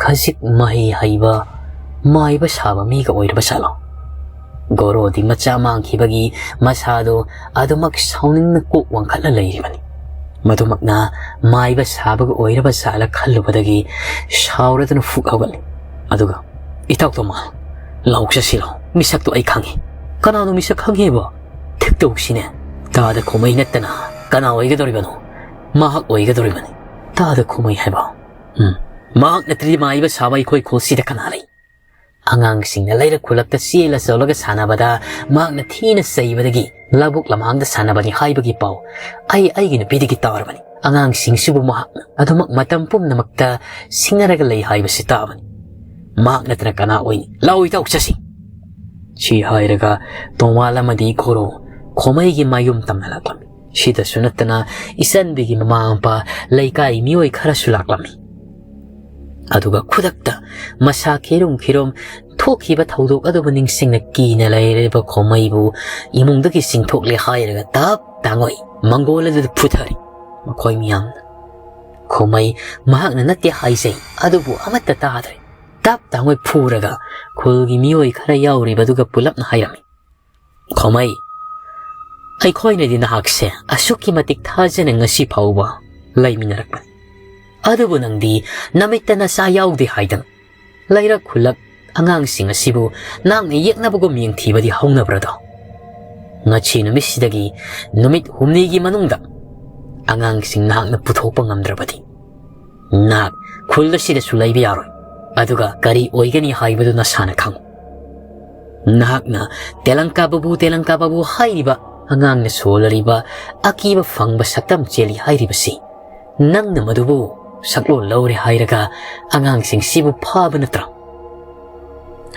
ꯈꯖꯤꯛ ꯃꯍꯩ ꯍꯩꯕ, ꯃꯥꯏꯕ ꯁꯥꯕ ꯃꯤꯒ ꯑꯣꯏꯔꯕ ꯖꯥꯠꯂꯣ?" ꯒꯣꯔꯣꯗꯤ ꯃꯆꯥ ꯃꯥꯡꯈꯤꯕꯒꯤ ꯃꯁꯥꯗꯣ ꯑꯗꯨꯃꯛ ꯁꯥꯎꯅꯤꯡꯅ ꯀꯣꯛ ꯋꯥꯡꯈꯠꯂ ꯂꯩꯔꯤꯕꯅꯤ꯫ ꯃꯗꯨꯃꯛꯅ ꯃꯥꯏꯕ ꯁꯥꯕꯒ ꯑꯣꯏꯔꯕ ꯖꯥꯠꯂ ꯈꯜꯂꯨꯕꯗꯒꯤ ꯁꯥꯎꯔꯗꯨꯅ ꯐꯨꯛ ꯍꯧꯒꯠꯂꯤ꯫ ꯑꯗꯨꯒ, "ꯏꯇꯥꯎ ꯇꯣꯃꯥ, ꯂꯥꯎ ꯆꯠꯁꯤ ꯂꯥꯎ, ꯃꯤꯁꯛꯇꯣ ꯑꯩ ꯈꯪꯉꯤ꯫" "ꯀꯅꯥꯅꯣ ꯃꯤꯁꯛ ꯈꯪꯉꯦꯕꯣ?" "ꯊꯤꯛ ꯇꯧꯁꯤꯅꯦ, ꯇꯥꯗ ꯈꯣꯃꯩ ꯅꯠꯇꯅ ꯀꯅꯥ ꯑꯣꯏꯒꯗꯧꯔꯤꯕꯅꯣ?" "ꯃꯍꯥꯛ ꯑꯣꯏꯒꯗꯧꯔꯤꯕꯅꯤ, ꯇꯥꯗ ꯈꯣꯃꯩ ꯍꯥꯏꯕ꯫ ꯎꯝ, ꯃꯍꯥꯛ ꯅꯠꯇ꯭ꯔꯗꯤ ꯃꯥꯏꯕ ꯁꯥꯕ ꯑꯩꯈꯣꯏ ꯈꯨꯜꯁꯤꯗ ꯀꯅꯥ ꯂꯩ?" ꯑꯉꯥꯡꯁꯤꯡꯅ ꯂꯩꯔꯛ ꯈꯨꯜꯂꯛꯇ ꯆꯦꯜꯂ ꯆꯣꯜꯂꯒ ꯁꯥꯟꯅꯕꯗ ꯃꯍꯥꯛꯅ ꯊꯤꯅ ꯆꯩꯕꯗꯒꯤ ꯂꯧꯕꯨꯛ ꯂꯝꯍꯥꯡꯗ ꯁꯥꯟꯅꯕꯅꯤ ꯍꯥꯏꯕꯒꯤ ꯄꯥꯎ ꯑꯩ ꯑꯩꯒꯤ ꯅꯨꯄꯤꯗꯒꯤ ꯇꯥꯔꯕꯅꯤ꯫ ꯑꯉꯥꯡꯁꯤꯡꯁꯤꯕꯨ ꯃꯍꯥꯛꯅ ꯑꯗꯨꯃꯛ ꯃꯇꯝ ꯄꯨꯝꯅꯃꯛꯇ ꯁꯤꯡꯅꯔꯒ ꯂꯩ ꯍꯥꯏꯕꯁꯤ ꯇꯥꯕꯅꯤ꯫ ꯃꯍꯥꯛ ꯅꯠꯇꯅ ꯀꯅꯥ ꯑꯣꯏꯅꯤ? ꯂꯥꯛꯑꯣ ꯏꯇꯥꯎ ꯆꯠꯁꯤ꯫ ꯁꯤ ꯍꯥꯏꯔꯒ ꯇꯣꯃꯥꯜ ꯑꯃꯗꯤ ꯒꯣꯔꯣ ꯈꯣꯃꯩꯒꯤ ꯃꯌꯨꯝ ꯇꯝꯅ ꯂꯥꯛꯂꯝꯃꯤ꯫ ꯁꯤꯗꯁꯨ ꯅꯠꯇꯅ ꯏꯆꯟꯕꯤꯒꯤ ꯃꯃꯥ ꯃꯄꯥ, ꯂꯩꯀꯥꯏ ꯃꯤꯑꯣꯏ ꯈꯔꯁꯨ ꯂꯥꯛꯂꯝꯃꯤ꯫ ꯑꯗꯨꯒ ꯈꯨꯗꯛꯇ ꯃꯁꯥ ꯈꯤꯔꯨꯝ ꯈꯤꯔꯨꯝ ꯊꯣꯛꯈꯤꯕ ꯊꯧꯗꯣꯛ ꯑꯗꯨꯕꯨ ꯅꯤꯡꯁꯤꯡꯅ ꯀꯤꯅ ꯂꯩꯔꯤꯕ ꯈꯣꯃꯩꯕꯨ ꯏꯃꯨꯡꯗꯒꯤ ꯆꯤꯡꯊꯣꯛꯂꯦ ꯍꯥꯏꯔꯒ ꯇꯞ ꯇꯥꯡꯉꯣꯏ ꯃꯪꯒꯣꯜ ꯑꯗꯨꯗ ꯐꯨꯊꯔꯤ꯫ ꯃꯈꯣꯏ ꯃꯤꯌꯥꯝꯅ, "ꯈꯣꯃꯩ ꯃꯍꯥꯛꯅ ꯅꯠꯇꯦ ꯍꯥꯏꯖꯩ, ꯑꯗꯨꯕꯨ ꯑꯃꯠꯇ ꯇꯥꯗ꯭ꯔꯦ꯫" ꯇꯞ ꯇꯥꯡꯉꯣꯏ ꯐꯨꯔꯒ ꯈꯨꯜꯒꯤ ꯃꯤꯑꯣꯏ ꯈꯔ ꯌꯥꯎꯔꯤꯕꯗꯨꯒ ꯄꯨꯂꯞꯅ ꯍꯥꯏꯔꯝꯃꯤ, "ꯈꯣꯃꯩ, ꯑꯩꯈꯣꯏꯅꯗꯤ ꯅꯍꯥꯛꯁꯦ ꯑꯁꯨꯛꯀꯤ ꯃꯇꯤꯛ ꯊꯥꯖꯅ ꯉꯁꯤ ꯐꯥꯎꯕ ꯂꯩꯃꯤꯟꯅꯔꯛꯄꯅꯤ꯫ ꯑꯗꯨꯕꯨ ꯅꯪꯗꯤ ꯅꯃꯤꯠꯇ ꯅꯆꯥ ꯌꯥꯎꯗꯦ ꯍꯥꯏꯗꯅ ꯂꯩꯔꯛ ꯈꯨꯜꯂꯛ ꯑꯉꯥꯡꯁꯤꯡ ꯑꯁꯤꯕꯨ ꯅꯍꯥꯛꯅ ꯌꯦꯛꯅꯕꯒꯨꯝ ꯌꯦꯡꯊꯤꯕꯗꯤ ꯍꯧꯅꯕ꯭ꯔꯗꯣ? ꯉꯁꯤ ꯅꯨꯃꯤꯠꯁꯤꯗꯒꯤ ꯅꯨꯃꯤꯠ ꯍꯨꯝꯅꯤꯒꯤ ꯃꯅꯨꯡꯗ ꯑꯉꯥꯡꯁꯤꯡ ꯅꯍꯥꯛꯅ ꯄꯨꯊꯣꯛꯄ ꯉꯝꯗ꯭ꯔꯕꯗꯤ ꯅꯍꯥꯛ ꯈꯨꯜ ꯑꯁꯤꯗꯁꯨ ꯂꯩꯕ ꯌꯥꯔꯣꯏ꯫ ꯑꯗꯨꯒ ꯀꯔꯤ ꯑꯣꯏꯒꯅꯤ ꯍꯥꯏꯕꯗꯨ ꯅꯁꯥꯅ ꯈꯪꯉꯨ꯫ ꯅꯍꯥꯛꯅ "ꯇꯦꯂꯪꯀꯥ ꯕꯥꯕꯨ, ꯇꯦꯂꯪꯀꯥ ꯕꯥꯕꯨ" ꯍꯥꯏꯔꯤꯕ ꯑꯉꯥꯡꯅ ꯁꯣꯜꯂꯔꯤꯕ ꯑꯀꯤꯕ ꯐꯪꯕ ꯁꯛꯇꯝ ꯆꯦꯜꯂꯤ ꯍꯥꯏꯔꯤꯕꯁꯤ, ꯅꯪꯅ ꯃꯗꯨꯕꯨ ꯁꯛꯂꯣꯟ ꯂꯧꯔꯦ ꯍꯥꯏꯔꯒ ꯑꯉꯥꯡꯁꯤꯡꯁꯤꯕꯨ ꯐꯥꯕ ꯅꯠꯇ꯭ꯔꯣ?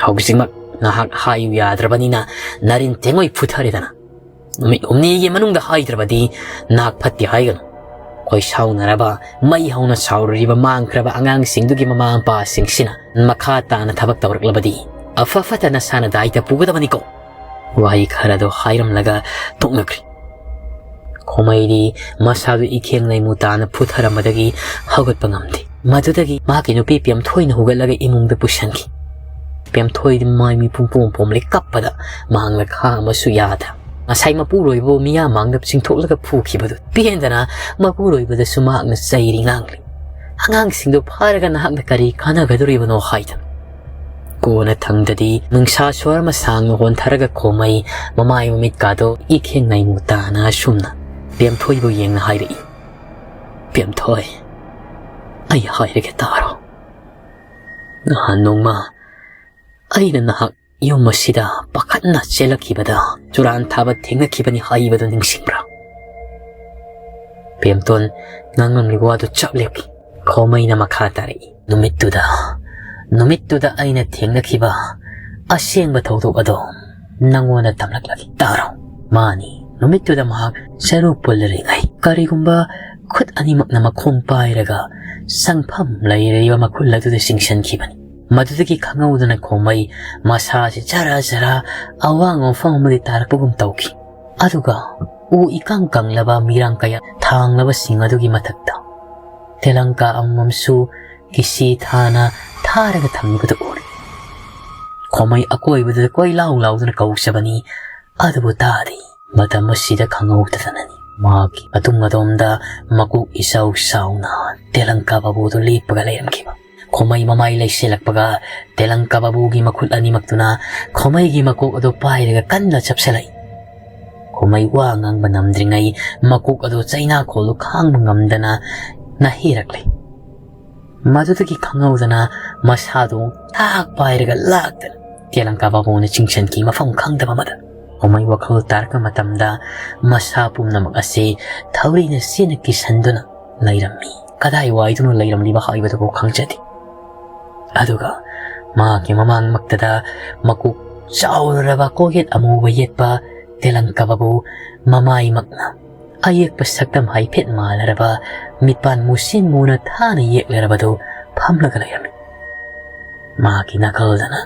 ꯍꯧꯖꯤꯛꯃꯛ ꯅꯍꯥꯛ ꯍꯥꯏꯌꯨ ꯌꯥꯗ꯭ꯔꯕꯅꯤꯅ ꯅꯔꯤꯟ ꯇꯦꯡꯉꯣꯏ ꯐꯨꯊꯔꯦꯗꯅ꯫ ꯅꯨꯃꯤꯠ ꯍꯨꯝꯅꯤꯒꯤ ꯃꯅꯨꯡꯗ ꯍꯥꯏꯗ꯭ꯔꯕꯗꯤ ꯅꯍꯥꯛ ꯐꯠꯇꯦ ꯍꯥꯏꯒꯅꯨ꯫ ꯑꯩꯈꯣꯏ ꯁꯥꯎꯅꯔꯕ, ꯃꯩ ꯍꯧꯅ ꯁꯥꯎꯔꯨꯔꯤꯕ ꯃꯥꯡꯈ꯭ꯔꯕ ꯑꯉꯥꯡꯁꯤꯡꯗꯨꯒꯤ ꯃꯃꯥ ꯃꯄꯥꯁꯤꯡꯁꯤꯅ ꯃꯈꯥ ꯇꯥꯅ ꯊꯕꯛ ꯇꯧꯔꯛꯂꯕꯗꯤ ꯑꯐ ꯐꯠꯇ ꯅꯁꯥꯅ ꯗꯥꯏꯇ ꯄꯨꯒꯗꯕꯅꯤꯀꯣ꯫ ꯋꯥꯍꯩ ꯈꯔꯗꯣ ꯍꯥꯏꯔꯝꯂꯒ ꯇꯣꯛꯅꯈ꯭ꯔꯦ꯫ ꯈꯣꯃꯩꯗꯤ ꯃꯁꯥꯗꯨ ꯏꯈꯦꯡ ꯂꯩꯃꯨ ꯇꯥꯅ ꯐꯨꯊꯔꯝꯕꯗꯒꯤ ꯍꯧꯒꯠꯄ ꯉꯝꯗꯦ꯫ ꯃꯗꯨꯗꯒꯤ ꯃꯍꯥꯛꯀꯤ ꯅꯨꯄꯤ ꯄꯦꯝꯊꯣꯏꯅ ꯍꯧꯒꯠꯂꯒ ꯏꯃꯨꯡꯗ ꯄꯨꯁꯤꯟꯈꯤ꯫ ꯄꯦꯝꯊꯣꯏꯗꯤ ꯃꯥꯏ ꯃꯤꯄꯨꯝ ꯄꯣꯝ ꯄꯣꯝꯂꯤ ꯀꯞꯄꯗ ꯃꯍꯥꯛꯅ ꯈꯥꯡꯕꯁꯨ ꯌꯥꯗ꯫ ꯉꯁꯥꯏ ꯃꯄꯨꯔꯣꯏꯕꯕꯨ ꯃꯤꯌꯥꯝ ꯃꯥꯡꯗ ꯆꯤꯡꯊꯣꯛꯂꯒ ꯐꯨꯈꯤꯕꯗꯨ ꯄꯦꯟꯗꯅ ꯃꯄꯨꯔꯣꯏꯕꯗꯁꯨ ꯃꯍꯥꯛꯅ ꯆꯩꯔꯤ ꯉꯥꯡꯂꯤ꯫ "ꯑꯉꯥꯡꯁꯤꯡꯗꯨ ꯐꯥꯔꯒ ꯅꯍꯥꯛꯅ ꯀꯔꯤ ꯀꯥꯟꯅꯒꯗꯧꯔꯤꯕꯅꯣ?" ꯍꯥꯏꯗꯅ꯫ ꯀꯣꯟꯅ ꯊꯪꯗꯗꯤ ꯅꯨꯡꯁꯥ ꯁꯣꯔ ꯑꯃ ꯁꯥꯡꯅ ꯍꯣꯟꯊꯔꯒ ꯈꯣꯃꯩ ꯃꯃꯥꯏ ꯃꯃꯤꯠꯀꯥꯗꯣ ꯏꯈꯦꯡ ꯅꯩꯃꯨ ꯇꯥꯅ ꯑꯁꯨꯝꯅ ꯄꯦꯝꯊꯣꯏꯕꯨ ꯌꯦꯡꯅ ꯍꯥꯏꯔꯛꯏ, "ꯄꯦꯝꯊꯣꯏ, ꯑꯩ ꯍꯥꯏꯔꯒꯦ ꯇꯥꯔꯣ꯫ ꯅꯍꯥꯟ ꯅꯣꯡꯃ ꯑꯩꯅ ꯅꯍꯥꯛ ꯌꯨꯝ ꯑꯁꯤꯗ ꯄꯥꯈꯠꯅ ꯆꯦꯜꯂꯛꯈꯤꯕꯗ ꯆꯨꯔꯥꯟ ꯊꯥꯕ ꯊꯦꯡꯅꯈꯤꯕꯅꯤ ꯍꯥꯏꯕꯗꯨ ꯅꯤꯡꯁꯤꯡꯕ꯭ꯔꯥ?" ꯄꯦꯝꯇꯣꯟ ꯉꯥꯡꯂꯝꯂꯤꯕ ꯋꯥꯗꯨ ꯆꯞ ꯂꯦꯞꯈꯤ꯫ ꯈꯣꯃꯩꯅ ꯃꯈꯥ ꯇꯥꯔꯛꯏ, "ꯅꯨꯃꯤꯠꯇꯨꯗ, ꯅꯨꯃꯤꯠꯇꯨꯗ ꯑꯩꯅ ꯊꯦꯡꯅꯈꯤꯕ ꯑꯁꯦꯡꯕ ꯊꯧꯗꯣꯛ ꯑꯗꯣ ꯅꯪꯉꯣꯟꯗ ꯇꯝꯂꯛꯂꯒꯦ ꯇꯥꯔꯣ꯫ ꯃꯥꯅꯤ, ꯅꯨꯃꯤꯠꯇꯨꯗ ꯃꯍꯥꯛ ꯆꯔꯨ ꯄꯨꯜꯂꯔꯤꯉꯩ ꯀꯔꯤꯒꯨꯝꯕ ꯈꯨꯠ ꯑꯅꯤꯃꯛꯅ ꯃꯈꯣꯡ ꯄꯥꯏꯔꯒ ꯆꯪꯐꯝ ꯂꯩꯔꯤꯕ ꯃꯈꯨꯜ ꯑꯗꯨꯗ ꯆꯤꯡꯁꯤꯟꯈꯤꯕꯅꯤ꯫ ꯃꯗꯨꯗꯒꯤ ꯈꯪꯍꯧꯗꯅ ꯈꯣꯃꯩ ꯃꯁꯥꯁꯤ ꯖꯔ ꯖꯔ ꯑꯋꯥꯡꯕ ꯃꯐꯝ ꯑꯃꯗꯒꯤ ꯇꯥꯔꯛꯄꯒꯨꯝ ꯇꯧꯈꯤ꯫ ꯑꯗꯨꯒ ꯎ ꯏꯀꯪ ꯀꯪꯂꯕ ꯃꯤꯔꯥꯡ ꯀꯌꯥ ꯊꯥꯡꯂꯕꯁꯤꯡ ꯑꯗꯨꯒꯤ ꯃꯊꯛꯇ ꯇꯦꯂꯪꯀꯥ ꯑꯃꯃꯝꯁꯨ ꯀꯤꯁꯤ ꯊꯥꯅ ꯊꯥꯔꯒ ꯊꯝꯂꯤꯕꯗꯨ ꯎꯔꯦ꯫ ꯈꯣꯃꯩ ꯑꯀꯣꯏꯕꯗꯨꯗ ꯀꯣꯏꯂꯥꯎ ꯂꯥꯎꯗꯨꯅ ꯀꯧꯖꯕꯅꯤ, ꯑꯗꯨꯕꯨ ꯇꯥꯗꯦ꯫ ꯃꯇꯝ ꯑꯁꯤꯗ ꯈꯪꯍꯧꯗꯗꯅꯅꯤ ꯃꯍꯥꯛꯀꯤ ꯃꯇꯨꯡ ꯑꯗꯣꯝꯗ ꯃꯀꯣꯛ ꯏꯆꯥꯎ ꯆꯥꯎꯅ ꯇꯦꯂꯪꯀꯥ ꯕꯥꯕꯨꯗꯨ ꯂꯦꯞꯄꯒ ꯂꯩꯔꯝꯈꯤꯕ꯫ ꯈꯣꯃꯩ ꯃꯃꯥꯏ ꯂꯩꯁꯤꯜꯂꯛꯄꯒ ꯇꯦꯂꯪꯀꯥ ꯕꯥꯕꯨꯒꯤ ꯃꯈꯨꯠ ꯑꯅꯤꯃꯛꯇꯨꯅ ꯈꯣꯃꯩꯒꯤ ꯃꯀꯣꯛ ꯑꯗꯨ ꯄꯥꯏꯔꯒ ꯀꯟꯅ ꯆꯞꯁꯤꯜꯂꯛꯏ꯫ ꯈꯣꯃꯩ ꯋꯥ ꯉꯥꯡꯕ ꯉꯝꯗ꯭ꯔꯤꯉꯩ ꯃꯀꯣꯛ ꯑꯗꯨ ꯆꯩꯅꯥꯈꯣꯜꯗꯨ ꯈꯥꯡꯕ ꯉꯝꯗꯅ ꯅꯥꯍꯦꯔꯛꯂꯦ꯫ ꯃꯗꯨꯗꯒꯤ ꯈꯪꯍꯧꯗꯅ ꯃꯁꯥꯗꯨ ꯊꯥꯛ ꯄꯥꯏꯔꯒ ꯂꯥꯛꯇꯅ ꯇꯦꯂꯪꯀꯥ ꯕꯥꯕꯨꯅ ꯆꯤꯡꯁꯤꯟꯈꯤ ꯃꯐꯝ ꯈꯪꯗꯕ ꯑꯃꯗ꯫ ꯈꯣꯃꯩ ꯋꯥꯈꯜ ꯇꯥꯔꯛꯄ ꯃꯇꯝꯗ ꯃꯁꯥ ꯄꯨꯝꯅꯃꯛ ꯑꯁꯤ ꯊꯧꯔꯤꯅ ꯆꯦꯅ ꯀꯤꯁꯟꯗꯨꯅ ꯂꯩꯔꯝꯃꯤ꯫ ꯀꯗꯥꯏ ꯋꯥꯏꯗꯅꯣ ꯂꯩꯔꯝꯂꯤꯕ ꯍꯥꯏꯕꯗꯨꯕꯨ ꯈꯪꯖꯗꯦ꯫ ꯑꯗꯨꯒ ꯃꯍꯥꯛꯀꯤ ꯃꯃꯥꯡꯃꯛꯇꯗ ꯃꯀꯣꯛ ꯆꯥꯎꯔꯔꯕ ꯀꯣꯛꯌꯦꯠ ꯑꯃꯨꯕ ꯌꯦꯠꯄ ꯇꯦꯂꯪꯀꯥ ꯕꯥꯕꯨ ꯃꯃꯥꯏꯃꯛꯅ ꯑꯌꯦꯛꯄ ꯁꯛꯇꯝ ꯍꯥꯏꯐꯦꯠ ꯃꯥꯟꯅꯔꯕ ꯃꯤꯠꯄꯥꯟ ꯃꯨꯁꯤꯟ ꯃꯨꯅ ꯊꯥꯅ ꯌꯦꯛꯂꯔꯕꯗꯨ ꯐꯝꯂꯒ ꯂꯩꯔꯝꯃꯤ꯫ ꯃꯍꯥꯛꯀꯤ ꯅꯥꯀꯜꯗꯅ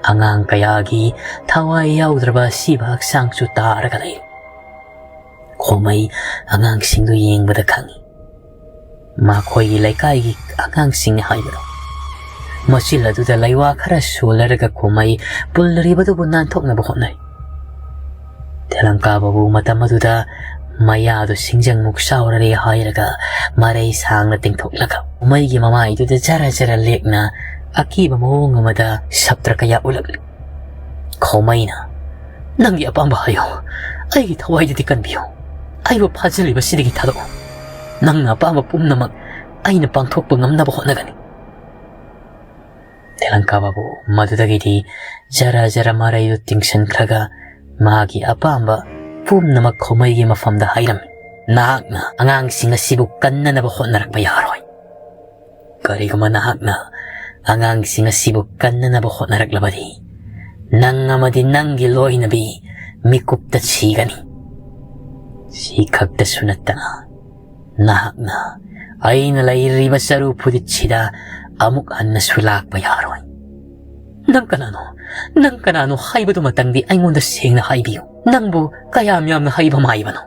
ꯑꯉꯥꯡ ꯀꯌꯥꯒꯤ ꯊꯋꯥꯏ ꯌꯥꯎꯗ꯭ꯔꯕ ꯑꯁꯤꯕ ꯍꯛꯆꯥꯡꯁꯨ ꯇꯥꯔꯒ ꯂꯩ꯫ ꯈꯣꯃꯩ ꯑꯉꯥꯡꯁꯤꯡꯗꯨ ꯌꯦꯡꯕꯗ ꯈꯪꯏ꯫ ꯃꯈꯣꯏꯒꯤ ꯂꯩꯀꯥꯏꯒꯤ ꯑꯉꯥꯡꯁꯤꯡꯅꯤ ꯍꯥꯏꯕꯗꯣ꯫ ꯃꯆꯤꯜ ꯑꯗꯨꯗ ꯂꯩꯋꯥ ꯈꯔ ꯁꯣꯜꯂꯔꯒ ꯈꯣꯃꯩ ꯄꯨꯜꯂꯔꯤꯕꯗꯨꯕꯨ ꯅꯥꯟꯊꯣꯛꯅꯕ ꯍꯣꯠꯅꯩ꯫ ꯇꯦꯂꯪꯀꯥ ꯕꯥꯕꯨ ꯃꯇꯝ ꯑꯗꯨꯗ ꯃꯌꯥꯗꯨ ꯁꯤꯡꯖꯪꯃꯨꯛ ꯆꯥꯎꯔꯔꯦ ꯍꯥꯏꯔꯒ ꯃꯔꯩ ꯁꯥꯡꯅ ꯇꯤꯡꯊꯣꯛꯂꯒ ꯈꯣꯃꯩꯒꯤ ꯃꯃꯥꯏꯗꯨꯗ ꯖꯔ ꯖꯔ ꯂꯦꯛꯅ ꯑꯀꯤꯕ ꯃꯑꯣꯡ ꯑꯃꯗ ꯁꯞꯇ꯭ꯔ ꯀꯌꯥ ꯎꯠꯂꯛꯂꯤ꯫ ꯈꯣꯃꯩꯅ, "ꯅꯪꯒꯤ ꯑꯄꯥꯝꯕ ꯍꯥꯏꯌꯨ, ꯑꯩꯒꯤ ꯊꯋꯥꯏꯗꯗꯤ ꯀꯟꯕꯤꯌꯨ, ꯑꯩꯕꯨ ꯐꯥꯖꯤꯜꯂꯤꯕꯁꯤꯗꯒꯤ ꯊꯥꯗꯣꯛꯎ꯫ ꯅꯪꯅ ꯑꯄꯥꯝꯕ ꯄꯨꯝꯅꯃꯛ ꯑꯩꯅ ꯄꯥꯡꯊꯣꯛꯄ ꯉꯝꯅꯕ ꯍꯣꯠꯅꯒꯅꯤ"꯫ ꯇꯦꯂꯪꯀꯥ ꯕꯥꯕꯨ ꯃꯗꯨꯗꯒꯤꯗꯤ ꯖꯔ ꯖꯔ ꯃꯔꯩꯗꯨ ꯇꯤꯡꯁꯤꯟꯈ꯭ꯔꯒ ꯃꯥꯒꯤ ꯑꯄꯥꯝꯕ ꯄꯨꯝꯅꯃꯛ ꯈꯣꯃꯩꯒꯤ ꯃꯐꯝꯗ ꯍꯥꯏꯔꯝꯃꯤ꯫ "ꯅꯍꯥꯛꯅ ꯑꯉꯥꯡꯁꯤꯡ ꯑꯁꯤꯕꯨ ꯀꯟꯅꯅꯕ ꯍꯣꯠꯅꯔꯛꯄ ꯌꯥꯔꯣꯏ꯫ ꯀꯔꯤꯒꯨꯝꯕ ꯅꯍꯥꯛꯅ ꯑꯉꯥꯡꯁꯤꯡ ꯑꯁꯤꯕꯨ ꯀꯟꯅꯅꯕ ꯍꯣꯠꯅꯔꯛꯂꯕꯗꯤ, ꯅꯪ ꯑꯃꯗꯤ ꯅꯪꯒꯤ ꯂꯣꯏꯅꯕꯤ ꯃꯤꯀꯨꯞꯇ ꯁꯤꯒꯅꯤ꯫ ꯁꯤ ꯈꯛꯇꯁꯨ ꯅꯠꯇꯅ, ꯅꯍꯥꯛꯅ ꯑꯩꯅ ꯂꯩꯔꯤꯕ ꯆꯔꯨ ꯐꯨꯔꯤꯠꯁꯤꯗ ꯑꯃꯨꯛ ꯍꯟꯅꯁꯨ ꯂꯥꯛꯄ ꯌꯥꯔꯣꯏ"꯫ "ꯅꯪ ꯀꯅꯥꯅꯣ? ꯅꯪ ꯀꯅꯥꯅꯣ ꯍꯥꯏꯕꯗꯨꯃꯇꯪꯗꯤ ꯑꯩꯉꯣꯟꯗ ꯁꯦꯡꯅ ꯍꯥꯏꯕꯤꯌꯨ꯫ ꯅꯪꯕꯨ ꯀꯌꯥꯝ ꯌꯥꯝꯅ ꯍꯩꯕ ꯃꯥꯏꯕꯅꯣ?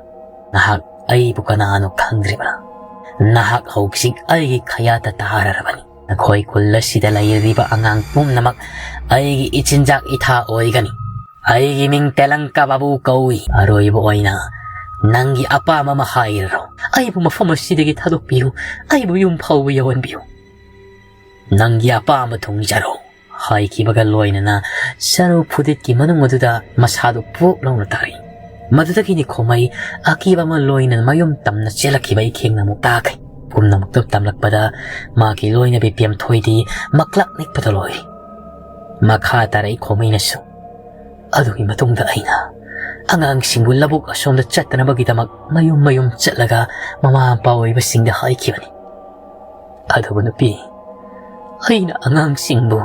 ꯅꯍꯥꯛ ꯑꯩꯕꯨ ꯀꯅꯥꯅꯣ ꯈꯪꯗ꯭ꯔꯤꯕ꯭ꯔꯥ? ꯅꯍꯥꯛ ꯍꯧꯖꯤꯛ ꯑꯩꯒꯤ ꯈꯌꯥꯠꯇ ꯇꯥꯔꯔꯕꯅꯤ꯫ ꯅꯈꯣꯏ ꯈꯨꯜ ꯑꯁꯤꯗ ꯂꯩꯔꯤꯕ ꯑꯉꯥꯡ ꯄꯨꯝꯅꯃꯛ ꯑꯩꯒꯤ ꯏꯆꯤꯟꯖꯥꯛ ꯏꯊꯥ ꯑꯣꯏꯒꯅꯤ꯫ ꯑꯩꯒꯤ ꯃꯤꯡ ꯇꯦꯂꯪꯀꯥ ꯕꯥꯕꯨ ꯀꯧꯏ"꯫ ꯑꯔꯣꯏꯕ ꯑꯣꯏꯅ "ꯅꯪꯒꯤ ꯑꯄꯥꯝꯕ ꯑꯃ ꯍꯥꯏꯔꯔꯣ꯫ ꯑꯩꯕꯨ ꯃꯐꯝ ꯑꯁꯤꯗꯒꯤ ꯊꯥꯗꯣꯛꯄꯤꯌꯨ꯫ ꯑꯩꯕꯨ ꯌꯨꯝ ꯐꯥꯎꯕ ꯌꯧꯍꯟꯕꯤꯌꯨ꯫ ꯅꯪꯒꯤ ꯑꯄꯥꯝꯕ ꯊꯨꯡꯖꯔꯣ" ꯍꯥꯏꯈꯤꯕꯒ ꯂꯣꯏꯅꯅ ꯁꯔꯨ ꯐꯨꯗꯤꯠꯀꯤ ꯃꯅꯨꯡ ꯑꯗꯨꯗ ꯃꯁꯥꯗꯨ ꯄꯨꯛ ꯂꯥꯎꯅ ꯇꯥꯔꯛꯏ꯫ ꯃꯗꯨꯗꯒꯤꯅꯤ ꯈꯣꯃꯩ ꯑꯀꯤꯕ ꯑꯃ ꯂꯣꯏꯅꯅ ꯃꯌꯨꯝ ꯇꯝꯅ ꯆꯦꯜꯂꯛꯈꯤꯕ ꯏꯈꯦꯡꯅ ꯑꯃꯨꯛ ꯇꯥꯈ꯭ꯔꯦ꯫ ꯄꯨꯝꯅꯃꯛꯇꯨ ꯇꯝꯂꯛꯄꯗ ꯃꯥꯒꯤ ꯂꯣꯏꯅꯕꯤ ꯄꯦꯝꯊꯣꯏꯗꯤ ꯃꯀ꯭ꯂꯛ ꯅꯤꯛꯄꯗ ꯂꯣꯏꯔꯦ꯫ ꯃꯈꯥ ꯇꯥꯔꯛꯏ ꯈꯣꯃꯩꯅꯁꯨ꯫ ꯑꯗꯨꯒꯤ ꯃꯇꯨꯡꯗ ꯑꯩꯅ ꯑꯉꯥꯡꯁꯤꯡꯕꯨ ꯂꯧꯕꯨꯛ ꯑꯁꯣꯝꯗ ꯆꯠꯇꯅꯕꯒꯤꯗꯃꯛ ꯃꯌꯨꯝ ꯃꯌꯨꯝ ꯆꯠꯂꯒ ꯃꯃꯥ ꯃꯄꯥ ꯑꯣꯏꯕꯁꯤꯡꯗ ꯍꯥꯏꯈꯤꯕꯅꯤ꯫ ꯑꯗꯨꯕꯨ ꯅꯨꯄꯤ, ꯑꯩꯅ ꯑꯉꯥꯡꯁꯤꯡꯕꯨ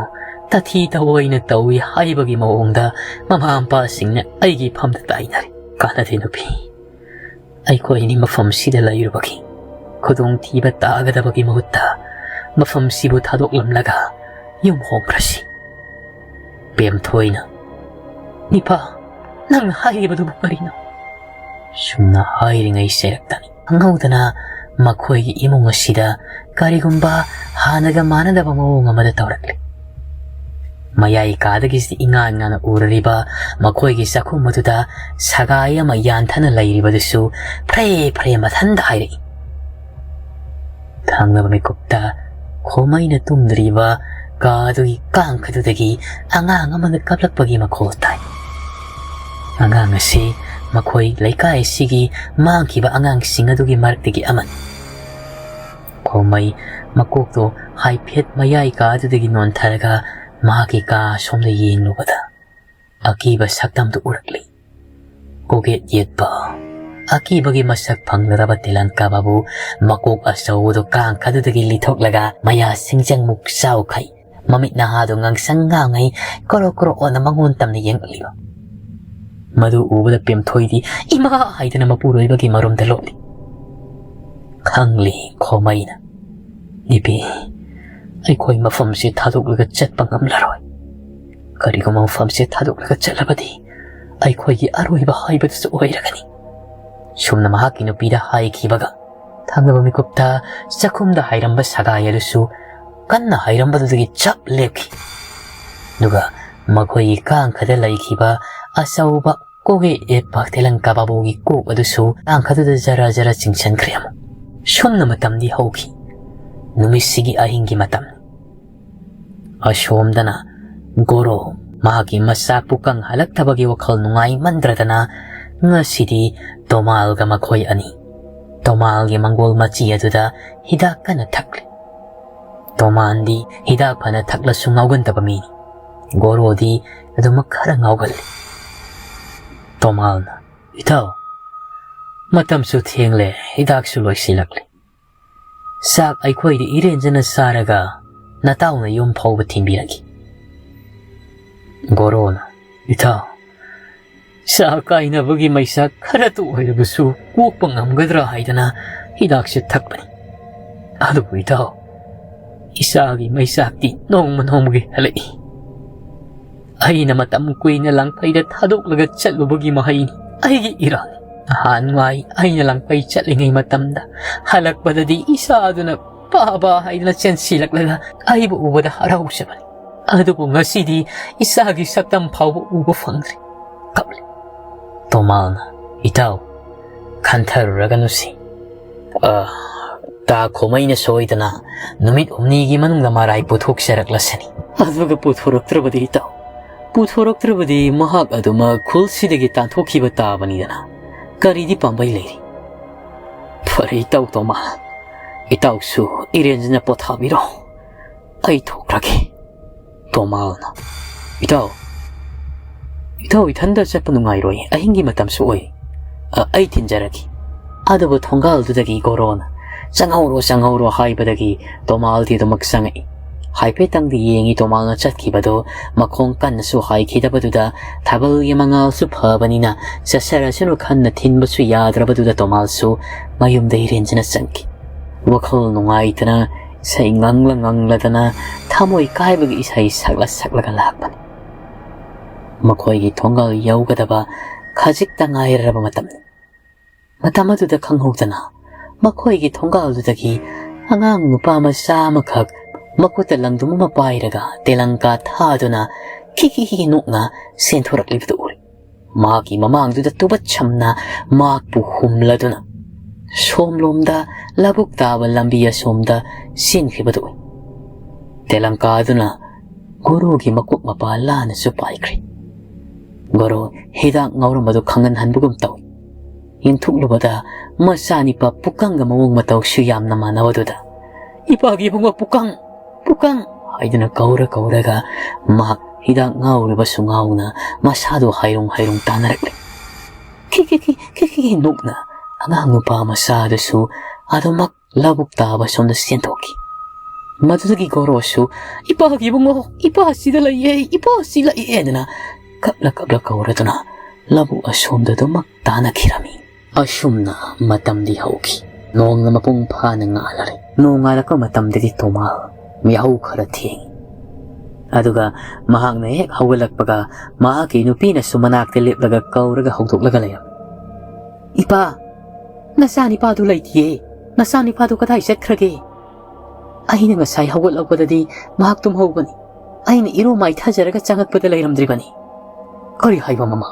ꯇꯥꯊꯤ ꯇꯥꯑꯣꯏꯅ ꯇꯧꯏ ꯍꯥꯏꯕꯒꯤ ꯃꯑꯣꯡꯗ ꯃꯃꯥ ꯃꯄꯥꯁꯤꯡꯅ ꯑꯩꯒꯤ ꯐꯝꯗ ꯇꯥꯏꯅꯔꯤ꯫ ꯀꯥꯟꯅꯗꯦ ꯅꯨꯄꯤ, ꯑꯩꯈꯣꯏ ꯑꯅꯤ ꯃꯐꯝꯁꯤꯗ ꯂꯩꯔꯨꯕꯒꯤ ꯈꯨꯗꯣꯡꯊꯤꯕ ꯇꯥꯒꯗꯕꯒꯤ ꯃꯍꯨꯠꯇ ꯃꯐꯝꯁꯤꯕꯨ ꯊꯥꯗꯣꯛꯂꯝꯂꯒ ꯌꯨꯝ ꯍꯣꯡꯈ꯭ꯔꯁꯤ꯫ ꯄꯦꯝꯊꯣꯏꯅ, "ꯅꯤꯄꯥ, ꯅꯪꯅ ꯍꯥꯏꯔꯤꯕꯗꯨꯕꯨ ꯀꯔꯤꯅꯣ?" ꯁꯨꯝꯅ ꯍꯥꯏꯔꯤꯉꯩ ꯁꯦꯔꯛꯇꯅꯤ ꯈꯪꯍꯧꯗꯅ ꯃꯈꯣꯏꯒꯤ ꯏꯃꯨꯡ ꯑꯁꯤꯗ ꯀꯔꯤꯒꯨꯝꯕ ꯍꯥꯟꯅꯒ ꯃꯥꯟꯅꯗꯕ ꯃꯑꯣꯡ ꯑꯃꯗ ꯇꯧꯔꯛꯂꯤ꯫ ꯃꯌꯥꯏ ꯀꯥꯗꯒꯤ ꯏꯉꯥꯟ ꯉꯥꯟꯅ ꯎꯔꯔꯤꯕ ꯃꯈꯣꯏꯒꯤ ꯆꯥꯛꯈꯨꯝ ꯑꯗꯨꯗ ꯁꯒꯥꯏ ꯑꯃ ꯌꯥꯟꯊꯅ ꯂꯩꯔꯤꯕꯗꯨꯁꯨ ꯐ꯭ꯔꯦ ꯐ꯭ꯔꯦ ꯃꯊꯟꯗ ꯍꯥꯏꯔꯛꯏ꯫ ꯊꯪꯅꯕ ꯃꯤꯀꯨꯞꯇ ꯈꯣꯃꯩꯅ ꯇꯨꯝꯗ꯭ꯔꯤꯕ ꯀꯥ ꯑꯗꯨꯒꯤ ꯀꯥꯡꯈꯗꯨꯗꯒꯤ ꯑꯉꯥꯡ ꯑꯃꯅ ꯀꯞꯂꯛꯄꯒꯤ ꯃꯈꯣꯜ ꯇꯥꯏ꯫ ꯑꯉꯥꯡ ꯑꯁꯤ ꯃꯈꯣꯏ ꯂꯩꯀꯥꯏ ꯑꯁꯤꯒꯤ ꯃꯥꯡꯈꯤꯕ ꯑꯉꯥꯡꯁꯤꯡ ꯑꯗꯨꯒꯤ ꯃꯔꯛꯇꯒꯤ ꯑꯃꯅꯤ꯫ ꯈꯣꯃꯩ ꯃꯀꯣꯛꯇꯣ ꯍꯥꯏꯐꯦꯠ ꯃꯌꯥꯏ ꯀꯥ ꯑꯗꯨꯗꯒꯤ ꯅꯣꯟꯊꯔꯒ ꯃꯍꯥꯛꯀꯤ ꯀꯥ ꯑꯁꯣꯝꯗ ꯌꯦꯡꯂꯨꯕꯗ ꯑꯀꯤꯕ ꯁꯛꯇꯝꯗꯨ ꯎꯔꯛꯂꯤ꯫ ꯀꯣꯛꯌꯦꯠ ꯌꯦꯠꯄ ꯑꯀꯤꯕꯒꯤ ꯃꯁꯛ ꯐꯪꯂꯔꯕ ꯇꯤꯂꯟꯀꯥ ꯕꯥꯕꯨ ꯃꯀꯣꯛ ꯑꯆꯧꯕꯗꯨ ꯀꯥꯡꯈꯗꯨꯗꯒꯤ ꯂꯤꯊꯣꯛꯂꯒ ꯃꯌꯥ ꯁꯤꯡꯖꯪꯃꯨꯛ ꯆꯥꯎꯈꯩ ꯃꯃꯤꯠ ꯅꯍꯥꯗꯨ ꯉꯥꯡꯁꯪ ꯉꯥꯡꯉꯩ ꯀꯣꯔꯣꯛ ꯀꯣꯔꯣꯛ ꯑꯣꯟꯅ ꯃꯉꯣꯟ ꯇꯝꯅ ꯌꯦꯡꯂꯛꯂꯤꯕ꯫ ꯃꯗꯨ ꯎꯕꯗ ꯄꯦꯝꯊꯣꯏꯗꯤ ꯏꯃꯥ ꯍꯥꯏꯗꯅ ꯃꯄꯨꯔꯣꯏꯕꯒꯤ ꯃꯔꯨꯝꯗ ꯂꯣꯠꯂꯤ꯫ ꯈꯪꯂꯤ ꯈꯣꯃꯩꯅ, "ꯅꯨꯄꯤ, ꯑꯩꯈꯣꯏ ꯃꯐꯝꯁꯤ ꯊꯥꯗꯣꯛꯂꯒ ꯆꯠꯄ ꯉꯝꯂꯔꯣꯏ꯫ ꯀꯔꯤꯒꯨꯝꯕ ꯃꯐꯝꯁꯤ ꯊꯥꯗꯣꯛꯂꯒ ꯆꯠꯂꯕꯗꯤ ꯑꯩꯈꯣꯏꯒꯤ ꯑꯔꯣꯏꯕ ꯍꯥꯏꯕꯗꯨꯁꯨ ꯑꯣꯏꯔꯒꯅꯤ"꯫ ꯁꯨꯝꯅ ꯃꯍꯥꯛꯀꯤ ꯅꯨꯄꯤꯗ ꯍꯥꯏꯈꯤꯕꯒ ꯊꯪꯅꯕ ꯃꯤꯀꯨꯞꯇ ꯆꯥꯛꯈꯨꯝꯗ ꯍꯥꯏꯔꯝꯕ ꯁꯒꯥꯏ ꯑꯗꯨꯁꯨ ꯀꯟꯅ ꯍꯥꯏꯔꯝꯕꯗꯨꯗꯒꯤ ꯆꯞ ꯂꯦꯞꯈꯤ꯫ ꯑꯗꯨꯒ ꯃꯈꯣꯏꯒꯤ ꯀꯥꯡꯈꯗ ꯂꯩꯈꯤꯕ ꯑꯆꯧꯕ ꯀꯣꯛ ꯌꯦꯠ ꯌꯦꯠꯄ ꯇꯦꯂꯪꯀꯥ ꯕꯥꯕꯨꯒꯤ ꯀꯣꯛ ꯑꯗꯨꯁꯨ ꯇꯥꯡꯈꯠꯇꯨꯗ ꯖꯔ ꯖꯔ ꯆꯤꯡꯁꯤꯟꯈ꯭ꯔꯦ ꯑꯃꯨꯛ꯫ ꯁꯨꯝꯅ ꯃꯇꯝꯗꯤ ꯍꯧꯈꯤ꯫ ꯅꯨꯃꯤꯠꯁꯤꯒꯤ ꯑꯍꯤꯡꯒꯤ ꯃꯇꯝ꯫ ꯑꯁꯣꯝꯗꯅ ꯒꯣꯔꯣ ꯃꯍꯥꯛꯀꯤ ꯃꯆꯥꯛꯄꯨ ꯀꯪꯍꯜꯂꯛꯇꯕꯒꯤ ꯋꯥꯈꯜ ꯅꯨꯡꯉꯥꯏꯃꯟꯗ꯭ꯔꯗꯅ ꯉꯁꯤꯗꯤ ꯇꯣꯃꯥꯜꯒ ꯃꯈꯣꯏ ꯑꯅꯤ ꯇꯣꯃꯥꯜꯒꯤ ꯃꯪꯒꯣꯜ ꯃꯆꯤ ꯑꯗꯨꯗ ꯍꯤꯗꯥꯛ ꯀꯟꯅ ꯊꯛꯂꯤ꯫ ꯇꯣꯃꯥꯟꯗꯤ ꯍꯤꯗꯥꯛ ꯐꯅ ꯊꯛꯂꯁꯨ ꯉꯥꯎꯒꯟꯗꯕ ꯃꯤꯅꯤ꯫ ꯒꯣꯔꯣꯗꯤ ꯑꯗꯨꯃꯛ ꯈꯔ ꯉꯥꯎꯒꯜꯂꯤ꯫ ꯇꯣꯃꯥꯜꯅ, "ꯏꯇꯥꯎ, ꯃꯇꯝꯁꯨ ꯊꯦꯡꯂꯦ, ꯍꯤꯗꯥꯛꯁꯨ ꯂꯣꯏꯁꯤꯜꯂꯛꯂꯦ꯫ ꯆꯥꯛ ꯑꯩꯈꯣꯏꯗꯤ ꯏꯔꯦꯟꯖꯅ ꯆꯥꯔꯒ ꯅꯇꯥꯎꯅ ꯌꯨꯝ ꯐꯥꯎꯕ ꯊꯤꯟꯕꯤꯔꯒꯦ꯫" ꯒꯣꯔꯣꯅ, "ꯏꯇꯥꯎ, ꯆꯥꯛ ꯀꯥꯏꯅꯕꯒꯤ ꯃꯩꯆꯥꯛ ꯈꯔꯇ ꯑꯣꯏꯔꯕꯁꯨ ꯀꯣꯛꯄ ꯉꯝꯒꯗ꯭ꯔꯥ ꯍꯥꯏꯗꯅ ꯍꯤꯗꯥꯛꯁꯦ ꯊꯛꯄꯅꯤ꯫ ꯑꯗꯨꯕꯨ ꯏꯇꯥꯎ, ꯏꯆꯥꯒꯤ ꯃꯩꯆꯥꯛꯇꯤ ꯅꯣꯡꯃ ꯅꯣꯡꯃꯒꯤ ꯍꯦꯜꯂꯛꯏ꯫ ꯑꯩꯅ ꯃꯇꯝ ꯀꯨꯏꯅ ꯂꯥꯡꯐꯩꯗ ꯊꯥꯗꯣꯛꯂꯒ ꯆꯠꯂꯨꯕꯒꯤ ꯃꯍꯩꯅꯤ, ꯑꯩꯒꯤ ꯏꯔꯥꯜꯅꯤ꯫ ꯅꯍꯥꯟꯋꯥꯏ ꯑꯩꯅ ꯂꯥꯡꯐꯩ ꯆꯠꯂꯤꯉꯩ ꯃꯇꯝꯗ ꯍꯜꯂꯛꯄꯗꯗꯤ ꯏꯆꯥꯗꯨꯅ ꯄꯥꯕ ꯍꯥꯏꯗꯅ ꯆꯦꯟꯁꯤꯜꯂꯛꯂꯒ ꯑꯩꯕꯨ ꯎꯕꯗ ꯍꯔꯥꯎꯖꯕꯅꯤ꯫ ꯑꯗꯨꯕꯨ ꯉꯁꯤꯗꯤ ꯏꯆꯥꯒꯤ ꯁꯛꯇꯝ ꯐꯥꯎꯕ ꯎꯕ ꯐꯪꯗ꯭ꯔꯦ꯫" ꯀꯞꯂꯤ꯫ ꯇꯣꯃꯥꯜꯅ, "ꯏꯇꯥꯎ, ꯈꯟꯊꯔꯨꯔꯒꯅꯨꯁꯤ꯫ ꯑ, ꯇꯥ ꯈꯣꯃꯩꯅ ꯁꯣꯏꯗꯅ ꯅꯨꯃꯤꯠ ꯍꯨꯝꯅꯤꯒꯤ ꯃꯅꯨꯡꯗ ꯃꯔꯥꯏ ꯄꯨꯊꯣꯛꯆꯔꯛꯂꯁꯅꯤ꯫ ꯑꯗꯨꯒ ꯄꯨꯊꯣꯔꯛꯇ꯭ꯔꯕꯗꯤ ꯏꯇꯥꯎ, ꯄꯨꯊꯣꯔꯛꯇ꯭ꯔꯕꯗꯤ ꯃꯍꯥꯛ ꯑꯗꯨꯃꯛ ꯈꯨꯜꯁꯤꯗꯒꯤ ꯇꯥꯟꯊꯣꯛꯈꯤꯕ ꯇꯥꯕꯅꯤꯗꯅ꯫ ꯀꯔꯤꯗꯤ ꯄꯥꯝꯕꯩ ꯂꯩꯔꯤ? ꯐꯔꯦ ꯏꯇꯥꯎ ꯇꯣꯃꯥ, ꯏꯇꯥꯎꯁꯨ ꯏꯔꯦꯟꯖꯅ ꯄꯣꯊꯥꯕꯤꯔꯣ꯫ ꯑꯩ ꯊꯣꯛꯈ꯭ꯔꯒꯦ꯫" ꯇꯣꯃꯥꯜꯅ, "ꯏꯇꯥꯎ, ꯏꯇꯥꯎ ꯏꯊꯟꯗ ꯆꯠꯄ ꯅꯨꯡꯉꯥꯏꯔꯣꯏ, ꯑꯍꯤꯡꯒꯤ ꯃꯇꯝꯁꯨ ꯑꯣꯏ꯫ ꯑ, ꯑꯩ ꯊꯤꯟꯖꯔꯒꯦ꯫" ꯑꯗꯨꯕꯨ ꯊꯣꯡꯒꯥꯜꯗꯨꯗꯒꯤ ꯒꯣꯔꯣꯅ, "ꯆꯪꯍꯧꯔꯣ, ꯆꯪꯍꯧꯔꯣ" ꯍꯥꯏꯕꯗꯒꯤ ꯇꯣꯃꯥꯜꯗꯤ ꯑꯗꯨꯃꯛ ꯆꯪꯉꯛꯏ꯫ ꯍꯥꯏꯐꯦꯠꯇꯪꯗꯤ ꯌꯦꯡꯉꯤ ꯇꯣꯃꯥꯜꯅ ꯆꯠꯈꯤꯕꯗꯣ꯫ ꯃꯈꯣꯡ ꯀꯟꯅꯁꯨ ꯍꯥꯏꯈꯤꯗꯕꯗꯨꯗ ꯊꯥꯕꯜꯒꯤ ꯃꯉꯥꯜꯁꯨ ꯐꯕꯅꯤꯅ ꯆꯠꯆꯔꯁꯅꯨ ꯈꯟꯅ ꯊꯤꯟꯕꯁꯨ ꯌꯥꯗ꯭ꯔꯕꯗꯨꯗ ꯇꯣꯃꯥꯜꯁꯨ ꯃꯌꯨꯝꯗ ꯏꯔꯦꯟꯖꯅ ꯆꯪꯈꯤ꯫ ꯋꯥꯈꯜ ꯅꯨꯡꯉꯥꯏꯇꯅ ꯏꯁꯩ ꯉꯪꯂ ꯉꯪꯂꯗꯅ ꯊꯃꯣꯏ ꯀꯥꯏꯕꯒꯤ ꯏꯁꯩ ꯁꯛꯂ ꯁꯛꯂꯒ ꯂꯥꯛꯄꯅꯤ꯫ ꯃꯈꯣꯏꯒꯤ ꯊꯣꯡꯒꯥꯜ ꯌꯧꯒꯗꯕ ꯈꯖꯤꯛꯇ ꯉꯥꯏꯔꯕ ꯃꯇꯝꯅꯤ꯫ ꯃꯇꯝ ꯑꯗꯨꯗ ꯈꯪꯍꯧꯗꯅ ꯃꯈꯣꯏꯒꯤ ꯊꯣꯡꯒꯥꯜꯗꯨꯗꯒꯤ ꯑꯉꯥꯡ ꯅꯨꯄꯥ ꯃꯆꯥ ꯑꯃꯈꯛ ꯃꯈꯨꯠꯇ ꯂꯪꯗꯨꯝ ꯑꯃ ꯄꯥꯏꯔꯒ ꯇꯦꯂꯪꯀꯥ ꯊꯥꯗꯨꯅ ꯈꯤꯈꯤ ꯅꯣꯛꯅ ꯆꯦꯟꯊꯣꯔꯛꯂꯤꯕꯗꯨ ꯎꯔꯦ꯫ ꯃꯍꯥꯛꯀꯤ ꯃꯃꯥꯡꯗꯨꯗ ꯇꯨꯕꯠ ꯁꯝꯅ ꯃꯍꯥꯛꯄꯨ ꯍꯨꯝꯂꯗꯨꯅ ꯁꯣꯝꯂꯣꯝꯗ ꯂꯧꯕꯨꯛ ꯇꯥꯕ ꯂꯝꯕꯤ ꯑꯁꯣꯝꯗ ꯆꯦꯟꯈꯤꯕꯗꯨ ꯎꯏ꯫ ꯇꯦꯂꯪꯀꯥꯗꯨꯅ ꯒꯣꯔꯣꯒꯤ ꯃꯀꯣꯛ ꯃꯄꯥ ꯂꯥꯟꯅꯁꯨ ꯄꯥꯏꯈ꯭ꯔꯦ꯫ ꯒꯣꯔꯣ ꯍꯤꯗꯥꯛ ꯉꯥꯎꯔꯝꯕꯗꯨ ꯈꯪꯍꯟꯍꯟꯕꯒꯨꯝ ꯇꯧꯏ꯫ ꯌꯦꯡꯊꯣꯛꯂꯨꯕꯗ ꯃꯆꯥꯅꯤꯄꯥ ꯄꯨꯀꯪꯒ ꯃꯑꯣꯡ ꯃꯇꯧꯁꯨ ꯌꯥꯝꯅ ꯃꯥꯟꯅꯕꯗꯨꯗ, "ꯏꯄꯥꯒꯤ ꯏꯕꯨꯡꯉꯣ ꯄꯨꯀꯪ! ꯄꯨꯀꯪ!" ꯍꯥꯏꯗꯨꯅ ꯀꯧꯔ ꯀꯧꯔꯒ ꯃꯍꯥꯛ ꯍꯤꯗꯥꯛ ꯉꯥꯎꯔꯤꯕꯁꯨ ꯉꯥꯎꯅ ꯃꯁꯥꯗꯨ ꯍꯥꯏꯔꯨꯡ ꯍꯥꯏꯔꯨꯡ ꯇꯥꯟꯅꯔꯛꯂꯦ꯫ ꯈꯤ ꯈꯤ ꯈꯤ ꯈꯤ ꯈꯤ ꯅꯣꯛꯅ ꯑꯉꯥꯡ ꯅꯨꯄꯥ ꯃꯆꯥꯗꯨꯁꯨ ꯑꯗꯨꯃꯛ ꯂꯧꯕꯨꯛ ꯇꯥꯕ ꯁꯣꯝꯗ ꯆꯦꯟꯊꯣꯛꯈꯤ꯫ ꯃꯗꯨꯗꯒꯤ ꯒꯣꯔꯣꯁꯨ, "ꯏꯄꯥꯒꯤ ꯏꯕꯨꯡꯉꯣ, ꯏꯄꯥ ꯑꯁꯤꯗ ꯂꯩꯌꯦ, ꯏꯄꯥ ꯑꯁꯤ ꯂꯩꯌꯦ" ꯍꯥꯏꯗꯅ ꯀꯞꯂ ꯀꯞꯂ ꯀꯧꯔꯗꯨꯅ ꯂꯧꯕꯨꯛ ꯑꯁꯣꯝꯗ ꯑꯗꯨꯃꯛ ꯇꯥꯅꯈꯤꯔꯝꯃꯤ꯫ ꯑꯁꯨꯝꯅ ꯃꯇꯝꯗꯤ ꯍꯧꯈꯤ꯫ ꯅꯣꯡꯅ ꯃꯄꯨꯡ ꯐꯥꯅ ꯉꯥꯜꯂꯔꯦ꯫ ꯅꯣꯡꯉꯥꯜꯂꯛꯄ ꯃꯇꯝꯗꯗꯤ ꯇꯣꯃꯥꯜ ꯌꯥꯍꯧ ꯈꯔ ꯊꯦꯡꯉꯤ꯫ ꯑꯗꯨꯒ ꯃꯍꯥꯛꯅ ꯍꯦꯛ ꯍꯧꯒꯠꯂꯛꯄꯒ ꯃꯍꯥꯛꯀꯤ ꯅꯨꯄꯤꯅꯁꯨ ꯃꯅꯥꯛꯇ ꯂꯦꯞꯂꯒ ꯀꯧꯔꯒ ꯍꯧꯗꯣꯛꯂꯒ ꯂꯩꯔꯝꯃꯤ꯫ "ꯏꯄꯥ, ꯅꯆꯥꯅꯤꯄꯥꯗꯨ ꯂꯩꯇꯤꯌꯦ꯫ ꯅꯆꯥꯅꯤꯄꯥꯗꯨ ꯀꯗꯥꯏ ꯆꯠꯈ꯭ꯔꯒꯦ? ꯑꯩꯅ ꯉꯁꯥꯏ ꯍꯧꯒꯠꯂꯛꯄꯗꯗꯤ ꯃꯍꯥꯛ ꯇꯨꯝꯍꯧꯕꯅꯤ꯫ ꯑꯩꯅ ꯏꯔꯨ ꯃꯥꯏꯊꯖꯔꯒ ꯆꯪꯉꯛꯄꯗ ꯂꯩꯔꯝꯗ꯭ꯔꯤꯕꯅꯤ꯫" "ꯀꯔꯤ ꯍꯥꯏꯕ ꯃꯃꯥ?"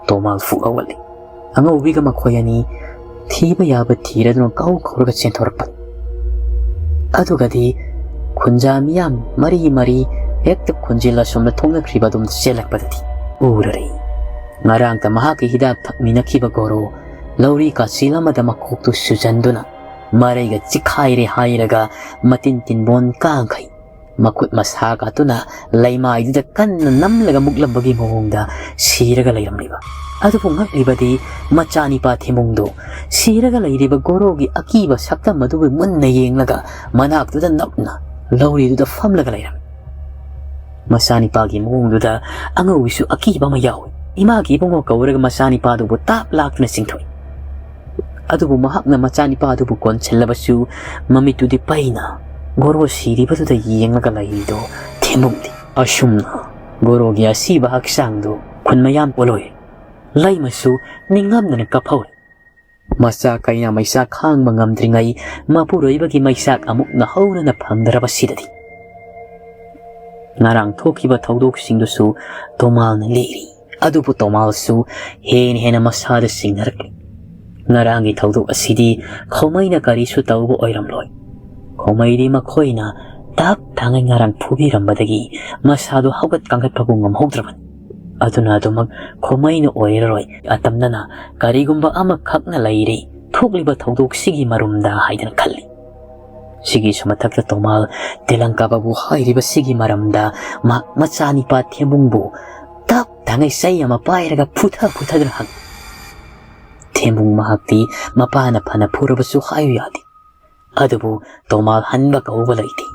ꯇꯣꯃꯥꯜ ꯐꯨꯛ ꯍꯧꯒꯠꯂꯤ꯫ ꯑꯉꯧꯕꯤꯒ ꯃꯈꯣꯏ ꯑꯅꯤ ꯊꯤꯕ ꯌꯥꯕ ꯊꯤꯔꯗꯨꯅ ꯀꯧ ꯀꯧꯔꯒ ꯆꯦꯟꯊꯣꯔꯛꯄꯅꯤ꯫ ꯑꯗꯨꯒꯗꯤ ꯈꯨꯟꯖꯥ ꯃꯤꯌꯥꯝ ꯃꯔꯤ ꯃꯔꯤ ꯍꯦꯛꯇ ꯈꯨꯟꯖꯤꯜ ꯑꯁꯣꯝꯗ ꯊꯣꯛꯅꯈ꯭ꯔꯤꯕ ꯑꯗꯨꯝ ꯆꯦꯜꯂꯛꯄꯗꯗꯤ ꯎꯔꯔꯦ꯫ ꯉꯔꯥꯡꯇ ꯃꯍꯥꯛꯀꯤ ꯍꯤꯗꯥꯛ ꯊꯛꯃꯤꯟꯅꯈꯤꯕ ꯒꯣꯔꯣ ꯂꯧꯔꯤ ꯀꯥꯆꯤꯜ ꯑꯃꯗ ꯃꯀꯣꯛꯇꯨ ꯁꯨꯖꯟꯗꯨꯅ ꯃꯔꯩꯒ ꯆꯤꯈꯥꯏꯔꯦ ꯍꯥꯏꯔꯒ ꯃꯇꯤꯟ ꯇꯤꯟꯕꯣꯟ ꯀꯥꯡꯈꯩ ꯃꯈꯨꯠ ꯃꯁꯥ ꯀꯥꯇꯨꯅ ꯂꯩꯃꯥꯏꯗꯨꯗ ꯀꯟꯅ ꯅꯝꯂꯒ ꯃꯨꯛꯂꯝꯕꯒꯤ ꯃꯑꯣꯡꯗ ꯁꯤꯔꯒ ꯂꯩꯔꯝꯂꯤꯕ꯫ ꯑꯗꯨꯕꯨ ꯉꯛꯂꯤꯕꯗꯤ ꯃꯆꯥꯅꯤꯄꯥ ꯊꯦꯝꯕꯨꯡꯗꯨ ꯁꯤꯔꯒ ꯂꯩꯔꯤꯕ ꯒꯣꯔꯣꯒꯤ ꯑꯀꯤꯕ ꯁꯛꯇꯝ ꯑꯗꯨꯕꯨ ꯃꯨꯟꯅ ꯌꯦꯡꯂꯒ ꯃꯅꯥꯛꯇꯨꯗ ꯅꯞꯅ ꯂꯧꯔꯤꯗꯨꯗ ꯐꯝꯂꯒ ꯂꯩꯔꯝꯃꯤ꯫ ꯃꯆꯥꯅꯤꯄꯥꯒꯤ ꯃꯑꯣꯡꯗꯨꯗ ꯑꯉꯧꯕꯤꯁꯨ ꯑꯀꯤꯕ ꯑꯃ ꯌꯥꯎꯏ꯫ ꯏꯃꯥꯒꯤ ꯏꯕꯨꯡꯉꯣ ꯀꯧꯔꯒ ꯃꯆꯥꯅꯤꯄꯥꯗꯨꯕꯨ ꯇꯥꯞ ꯂꯥꯛꯇꯨꯅ ꯆꯤꯡꯊꯣꯛꯏ꯫ ꯑꯗꯨꯕꯨ ꯃꯍꯥꯛꯅ ꯃꯆꯥꯅꯤꯄꯥꯗꯨꯕꯨ ꯀꯣꯟꯁꯤꯜꯂꯕꯁꯨ ꯃꯃꯤꯠꯇꯨꯗꯤ ꯄꯩꯅ ꯒꯣꯔꯣ ꯁꯤꯔꯤꯕꯗꯨꯗ ꯌꯦꯡꯂꯒ ꯂꯩꯔꯤꯗꯨ ꯊꯦꯝꯕꯨꯡꯗꯤ꯫ ꯑꯁꯨꯝꯅ ꯒꯣꯔꯣꯒꯤ ꯑꯁꯤꯕ ꯍꯛꯆꯥꯡꯗꯨ ꯈꯨꯟ ꯃꯌꯥꯝ ꯄꯣꯂꯣꯏ ꯂꯩꯃꯁꯨ ꯅꯤꯡꯉꯝꯗꯅ ꯀꯞꯍꯧꯔꯦ꯫ ꯃꯆꯥ ꯀꯩꯅ ꯃꯩꯆꯥꯛ ꯈꯥꯡꯕ ꯉꯝꯗ꯭ꯔꯤꯉꯩ ꯃꯄꯨꯔꯣꯏꯕꯒꯤ ꯃꯩꯆꯥꯛ ꯑꯃꯨꯛꯅ ꯍꯧꯅꯅ ꯐꯪꯗ꯭ꯔꯕꯁꯤꯗꯗꯤ꯫ ꯉꯔꯥꯡ ꯊꯣꯛꯈꯤꯕ ꯊꯧꯗꯣꯛꯁꯤꯡꯗꯨꯁꯨ ꯇꯣꯃꯥꯜꯅ ꯂꯤꯔꯤ꯫ ꯑꯗꯨꯕꯨ ꯇꯣꯃꯥꯜꯁꯨ ꯍꯦꯟꯅ ꯍꯦꯟꯅ ꯃꯁꯥꯗ ꯆꯤꯡꯅꯔꯛꯂꯤ꯫ ꯉꯔꯥꯡꯒꯤ ꯊꯧꯗꯣꯛ ꯑꯁꯤꯗꯤ ꯈꯣꯃꯩꯅ ꯀꯔꯤꯁꯨ ꯇꯧꯕ ꯑꯣꯏꯔꯝꯂꯣꯏ꯫ ꯈꯣꯃꯩꯗꯤ ꯃꯈꯣꯏꯅ ꯇꯞ ꯇꯥꯉꯩ ꯉꯔꯥꯡ ꯐꯨꯕꯤꯔꯝꯕꯗꯒꯤ ꯃꯁꯥꯗꯨ ꯍꯧꯒꯠ ꯀꯥꯡꯈꯠꯄꯕꯨ ꯉꯝꯍꯧꯗ꯭ꯔꯕꯅꯤ꯫ ꯑꯗꯨꯅ ꯑꯗꯨꯃꯛ ꯈꯣꯃꯩꯅ ꯑꯣꯏꯔꯔꯣꯏ꯫ ꯑꯇꯝꯅꯅ ꯀꯔꯤꯒꯨꯝꯕ ꯑꯃꯈꯛꯅ ꯂꯩꯔꯤ꯫ ꯊꯣꯛꯂꯤꯕ ꯊꯧꯗꯣꯛꯁꯤꯒꯤ ꯃꯔꯨꯝꯗ ꯍꯥꯏꯗꯅ ꯈꯜꯂꯤ꯫ ꯁꯤꯒꯤꯁꯨ ꯃꯊꯛꯇ ꯇꯣꯃꯥꯜ ꯇꯦꯂꯪꯀꯥ ꯕꯥꯕꯨ ꯍꯥꯏꯔꯤꯕꯁꯤꯒꯤ ꯃꯔꯝꯗ ꯃꯍꯥꯛ ꯃꯆꯥꯅꯤꯄꯥ ꯊꯦꯝꯕꯨꯡꯕꯨ ꯇꯞ ꯇꯥꯉꯩ ꯆꯩ ꯑꯃ ꯄꯥꯏꯔꯒ ꯐꯨꯊ ꯐꯨꯊꯗꯨꯅ ꯍꯪꯉꯤ꯫ ꯊꯦꯝꯕꯨꯡ ꯃꯍꯥꯛꯇꯤ ꯃꯄꯥꯅ ꯐꯅ ꯐꯨꯔꯕꯁꯨ ꯍꯥꯏꯌꯨ ꯌꯥꯗꯦ꯫ ꯑꯗꯨꯕꯨ ꯇꯣꯃꯥꯜ ꯍꯟꯕ ꯀꯧꯕ ꯂꯩꯇꯦ꯫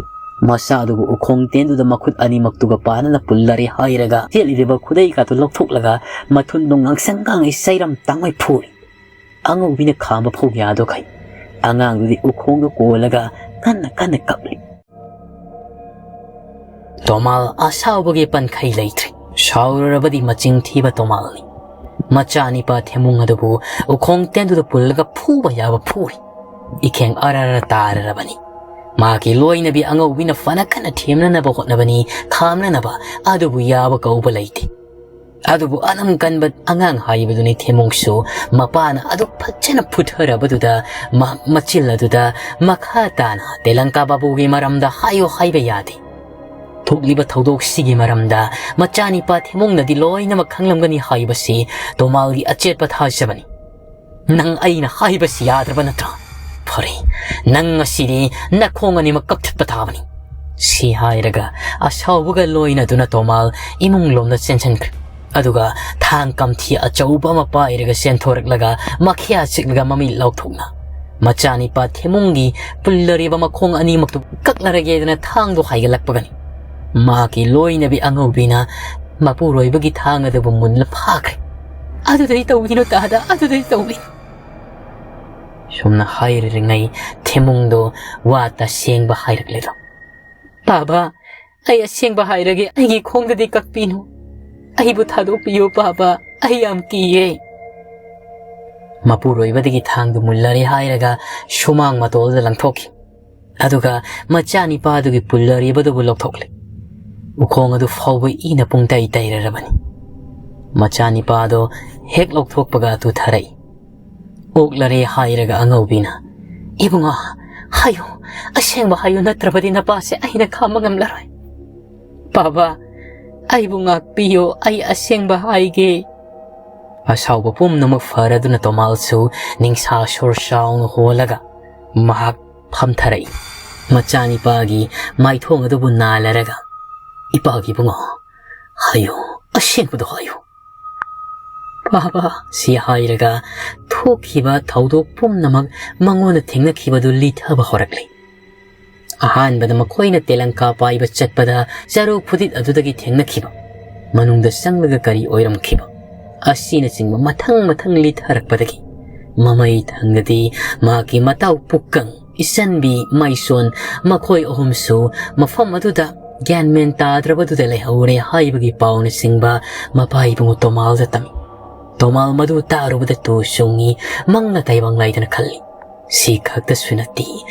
ꯃꯆꯥꯗꯨꯕꯨ ꯎꯈꯣꯡ ꯇꯦꯟꯗꯨꯗ ꯃꯈꯨꯠ ꯑꯅꯤꯃꯛꯇꯨꯒ ꯄꯥꯟꯅꯅ ꯄꯨꯜꯂꯔꯦ ꯍꯥꯏꯔꯒ ꯆꯦꯠꯂꯤꯕ ꯈꯨꯗꯩꯒꯥꯗꯨ ꯂꯧꯊꯣꯛꯂꯒ ꯃꯊꯨꯟꯗꯣ ꯉꯥꯡꯁꯪ ꯉꯥꯡꯉꯩ ꯆꯩꯔꯝ ꯇꯥꯡꯉꯩ ꯐꯨꯔꯤ꯫ ꯑꯉꯧꯕꯤꯅ ꯈꯥꯝꯕ ꯐꯥꯎ ꯌꯥꯗꯈꯩ ꯑꯉꯥꯡꯗꯨꯗꯤ ꯎꯈꯣꯡꯗ ꯀꯣꯜꯂꯒ ꯀꯟꯅ ꯀꯟꯅ ꯀꯞꯂꯤ꯫ ꯇꯣꯃꯥꯜ ꯑꯁꯥꯎꯕꯒꯤ ꯄꯟꯈꯩ ꯂꯩꯇ꯭ꯔꯦ꯫ ꯁꯥꯎꯔꯨꯔꯕꯗꯤ ꯃꯆꯤꯡ ꯊꯤꯕ ꯇꯣꯃꯥꯜꯅꯤ꯫ ꯃꯆꯥꯅꯤꯄꯥ ꯊꯦꯝꯃꯨꯡ ꯑꯗꯨꯕꯨ ꯎꯈꯣꯡ ꯇꯦꯟꯗꯨꯗ ꯄꯨꯜꯂꯒ ꯐꯨꯕ ꯌꯥꯕ ꯐꯨꯔꯤ꯫ ꯏꯈꯦꯡ ꯑꯔꯔ ꯇꯥꯔꯔꯕꯅꯤ꯫ ꯃꯍꯥꯛꯀꯤ ꯂꯣꯏꯅꯕꯤ ꯑꯉꯧꯕꯤꯅ ꯐꯅ ꯀꯟꯅ ꯊꯦꯝꯅꯅꯕ ꯍꯣꯠꯅꯕꯅꯤ, ꯈꯥꯝꯅꯅꯕ, ꯑꯗꯨꯕꯨ ꯌꯥꯕ ꯀꯧꯕ ꯂꯩꯇꯦ꯫ ꯑꯗꯨꯕꯨ ꯑꯅꯝ ꯀꯟꯕ ꯑꯉꯥꯡ ꯍꯥꯏꯕꯗꯨꯅꯤ ꯊꯦꯝꯃꯨꯡꯁꯨ꯫ ꯃꯄꯥꯅ ꯑꯗꯨ ꯐꯖꯅ ꯐꯨꯊꯔꯕꯗꯨꯗ ꯃꯍꯥꯛ ꯃꯆꯤꯜ ꯑꯗꯨꯗ ꯃꯈꯥ ꯇꯥꯅ ꯇꯦꯂꯪꯀꯥ ꯕꯥꯕꯨꯒꯤ ꯃꯔꯝꯗ ꯍꯥꯏꯌꯨ ꯍꯥꯏꯕ ꯌꯥꯗꯦ꯫ ꯊꯣꯛꯂꯤꯕ ꯊꯧꯗꯣꯛꯁꯤꯒꯤ ꯃꯔꯝꯗ ꯃꯆꯥꯅꯤꯄꯥ ꯊꯦꯝꯃꯨꯡꯅꯗꯤ ꯂꯣꯏꯅꯃꯛ ꯈꯪꯂꯝꯒꯅꯤ ꯍꯥꯏꯕꯁꯤ ꯇꯣꯃꯥꯜꯒꯤ ꯑꯆꯦꯠꯄ ꯊꯥꯖꯕꯅꯤ꯫ ꯅꯪ ꯑꯩꯅ ꯍꯥꯏꯕꯁꯤ ꯌꯥꯗ꯭ꯔꯕ ꯅꯠꯇ꯭ꯔꯥ? ꯐꯔꯦ, ꯅꯪ ꯉꯁꯤꯗꯤ ꯅꯈꯣꯡ ꯑꯅꯤꯃꯛ ꯀꯛꯊꯠꯄ ꯇꯥꯕꯅꯤ꯫ ꯁꯤ ꯍꯥꯏꯔꯒ ꯑꯁꯥꯎꯕꯒ ꯂꯣꯏꯅꯗꯨꯅ ꯇꯣꯃꯥꯜ ꯏꯃꯨꯡ ꯂꯣꯝꯗ ꯆꯦꯟꯁꯤꯟꯈ꯭ꯔꯦ꯫ ꯑꯗꯨꯒ ꯊꯥꯡ ꯀꯝꯊꯤ ꯑꯆꯧꯕ ꯑꯃ ꯄꯥꯏꯔꯒ ꯆꯦꯟꯊꯣꯔꯛꯂꯒ ꯃꯈꯌꯥ ꯆꯤꯛꯂꯒ ꯃꯃꯤꯠ ꯂꯥꯎꯊꯣꯛꯅ ꯃꯆꯥꯅꯤꯄꯥ ꯊꯦꯝꯃꯨꯡꯒꯤ ꯄꯨꯜꯂꯔꯤꯕ ꯃꯈꯣꯡ ꯑꯅꯤꯃꯛꯇꯨ ꯀꯛꯂꯔꯒꯦꯗꯅ ꯊꯥꯡꯗꯣ ꯍꯥꯏꯒꯠꯂꯛꯄꯒꯅꯤ꯫ ꯃꯍꯥꯛꯀꯤ ꯂꯣꯏꯅꯕꯤ ꯑꯉꯧꯕꯤꯅ ꯃꯄꯨꯔꯣꯏꯕꯒꯤ ꯊꯥꯡ ꯑꯗꯨꯕꯨ ꯃꯨꯟꯅ ꯐꯥꯈ꯭ꯔꯦ꯫ "ꯑꯗꯨꯗꯩ ꯇꯧꯕꯤꯅꯣ ꯇꯥꯗ, ꯑꯗꯨꯗꯩ ꯇꯧꯕꯤꯅꯣ!" ꯁꯨꯝꯅ ꯍꯥꯏꯔꯤꯉꯩ ꯊꯦꯝꯃꯨꯡꯗꯣ ꯋꯥ ꯇꯁꯦꯡꯕ ꯍꯥꯏꯔꯛꯂꯦꯗꯣ꯫ "ꯄꯥꯕ, ꯑꯩ ꯑꯁꯦꯡꯕ ꯍꯥꯏꯔꯒꯦ, ꯑꯩꯒꯤ ꯈꯣꯡꯗꯗꯤ ꯀꯛꯄꯤꯅꯨ꯫ ꯑꯩꯕꯨ ꯊꯥꯗꯣꯛꯄꯤꯌꯨ ꯄꯥꯕ, ꯑꯩ ꯌꯥꯝ ꯀꯤꯌꯦ꯫" ꯃꯄꯨꯔꯣꯏꯕꯗꯒꯤ ꯊꯥꯡꯗꯨ ꯃꯨꯜꯂꯔꯦ ꯍꯥꯏꯔꯒ ꯁꯨꯃꯥꯡ ꯃꯇꯣꯜꯗ ꯂꯪꯊꯣꯛꯈꯤ꯫ ꯑꯗꯨꯒ ꯃꯆꯥꯅꯤꯄꯥꯗꯨꯒꯤ ꯄꯨꯜꯂꯔꯤꯕꯗꯨꯕꯨ ꯂꯧꯊꯣꯛꯂꯦ꯫ ꯎꯈꯣꯡ ꯑꯗꯨ ꯐꯥꯎꯕ ꯏꯅ ꯄꯨꯡꯇꯩ ꯇꯩꯔꯔꯕꯅꯤ꯫ ꯃꯆꯥꯅꯤꯄꯥꯗꯣ ꯍꯦꯛ ꯂꯧꯊꯣꯛꯄꯒ ꯇꯨꯊꯔꯛꯏ꯫ "ꯑꯣꯛꯂꯔꯦ ꯍꯥꯏꯔꯒ ꯑꯉꯧꯕꯤꯅ, ꯏꯕꯨꯡꯉꯣ, ꯍꯥꯏꯌꯨ, ꯑꯁꯦꯡꯕ ꯍꯥꯏꯌꯨ, ꯅꯠꯇ꯭ꯔꯕꯗꯤ ꯅꯄꯥꯁꯦ ꯑꯩꯅ ꯈꯥꯝꯕ ꯉꯝꯂꯔꯣꯏ꯫ ꯄꯥꯕ, ꯑꯩꯕꯨ ꯉꯥꯛꯄꯤꯌꯨ, ꯑꯩ ꯑꯁꯦꯡꯕ ꯍꯥꯏꯒꯦ꯫" ꯑꯁꯥꯎꯕ ꯄꯨꯝꯅꯃꯛ ꯐꯔꯗꯨꯅ ꯇꯣꯃꯥꯜꯁꯨ ꯅꯤꯡꯁꯥ ꯁꯣꯔ ꯆꯥꯎꯅ ꯍꯣꯜꯂꯒ ꯃꯍꯥꯛ ꯐꯝꯊꯔꯛꯏ꯫ ꯃꯆꯥꯅꯤꯄꯥꯒꯤ ꯃꯥꯏꯊꯣꯡ ꯑꯗꯨꯕꯨ ꯅꯥꯜꯂꯔꯒ, "ꯏꯄꯥꯒꯤ ꯏꯕꯨꯡꯉꯣ, ꯍꯥꯏꯌꯨ, ꯑꯁꯦꯡꯕꯗꯣ ꯍꯥꯏꯌꯨ꯫" "ꯄꯥꯕ," ꯁꯤ ꯍꯥꯏꯔꯒ ꯊꯣꯛꯈꯤꯕ ꯊꯧꯗꯣꯛ ꯄꯨꯝꯅꯃꯛ ꯃꯉꯣꯟꯗ ꯊꯦꯡꯅꯈꯤꯕꯗꯨ ꯂꯤꯊꯕ ꯍꯧꯔꯛꯂꯤ꯫ ꯑꯍꯥꯟꯕꯗ ꯃꯈꯣꯏꯅ ꯇꯦꯂꯪꯀꯥ ꯄꯥꯏꯕ ꯆꯠꯄꯗ ꯆꯔꯨ ꯐꯨꯗꯤꯠ ꯑꯗꯨꯗꯒꯤ ꯊꯦꯡꯅꯈꯤꯕ, ꯃꯅꯨꯡꯗ ꯆꯪꯂꯒ ꯀꯔꯤ ꯑꯣꯏꯔꯝꯈꯤꯕ ꯑꯁꯤꯅꯆꯤꯡꯕ ꯃꯊꯪ ꯃꯊꯪ ꯂꯤꯊꯔꯛꯄꯗꯒꯤ ꯃꯃꯩ ꯊꯪꯗꯗꯤ ꯃꯍꯥꯛꯀꯤ ꯃꯇꯥꯎ ꯄꯨꯛꯀꯪ, ꯏꯆꯟꯕꯤ ꯃꯥꯏꯁꯣꯟ, ꯃꯈꯣꯏ ꯑꯍꯨꯝꯁꯨ ꯃꯐꯝ ꯑꯗꯨꯗ ꯒ꯭ꯌꯥꯟ ꯃꯦꯟ ꯇꯥꯗ꯭ꯔꯕꯗꯨꯗ ꯂꯩꯍꯧꯔꯦ ꯍꯥꯏꯕꯒꯤ ꯄꯥꯎꯅꯆꯤꯡꯕ ꯃꯄꯥ ꯏꯕꯨꯡꯉꯣ ꯇꯣꯃꯥꯜꯗ ꯇꯝꯃꯤ꯫ ꯇꯣꯃꯥꯜ ꯃꯗꯨ ꯇꯥꯔꯨꯕꯗ ꯇꯨ ꯆꯨꯡꯉꯤ, ꯃꯪꯂ ꯇꯥꯏꯕꯪ ꯂꯥꯏꯗꯅ ꯈꯜꯂꯤ꯫ ꯁꯤ ꯈꯛꯇꯁꯨ ꯅꯠꯇꯦ,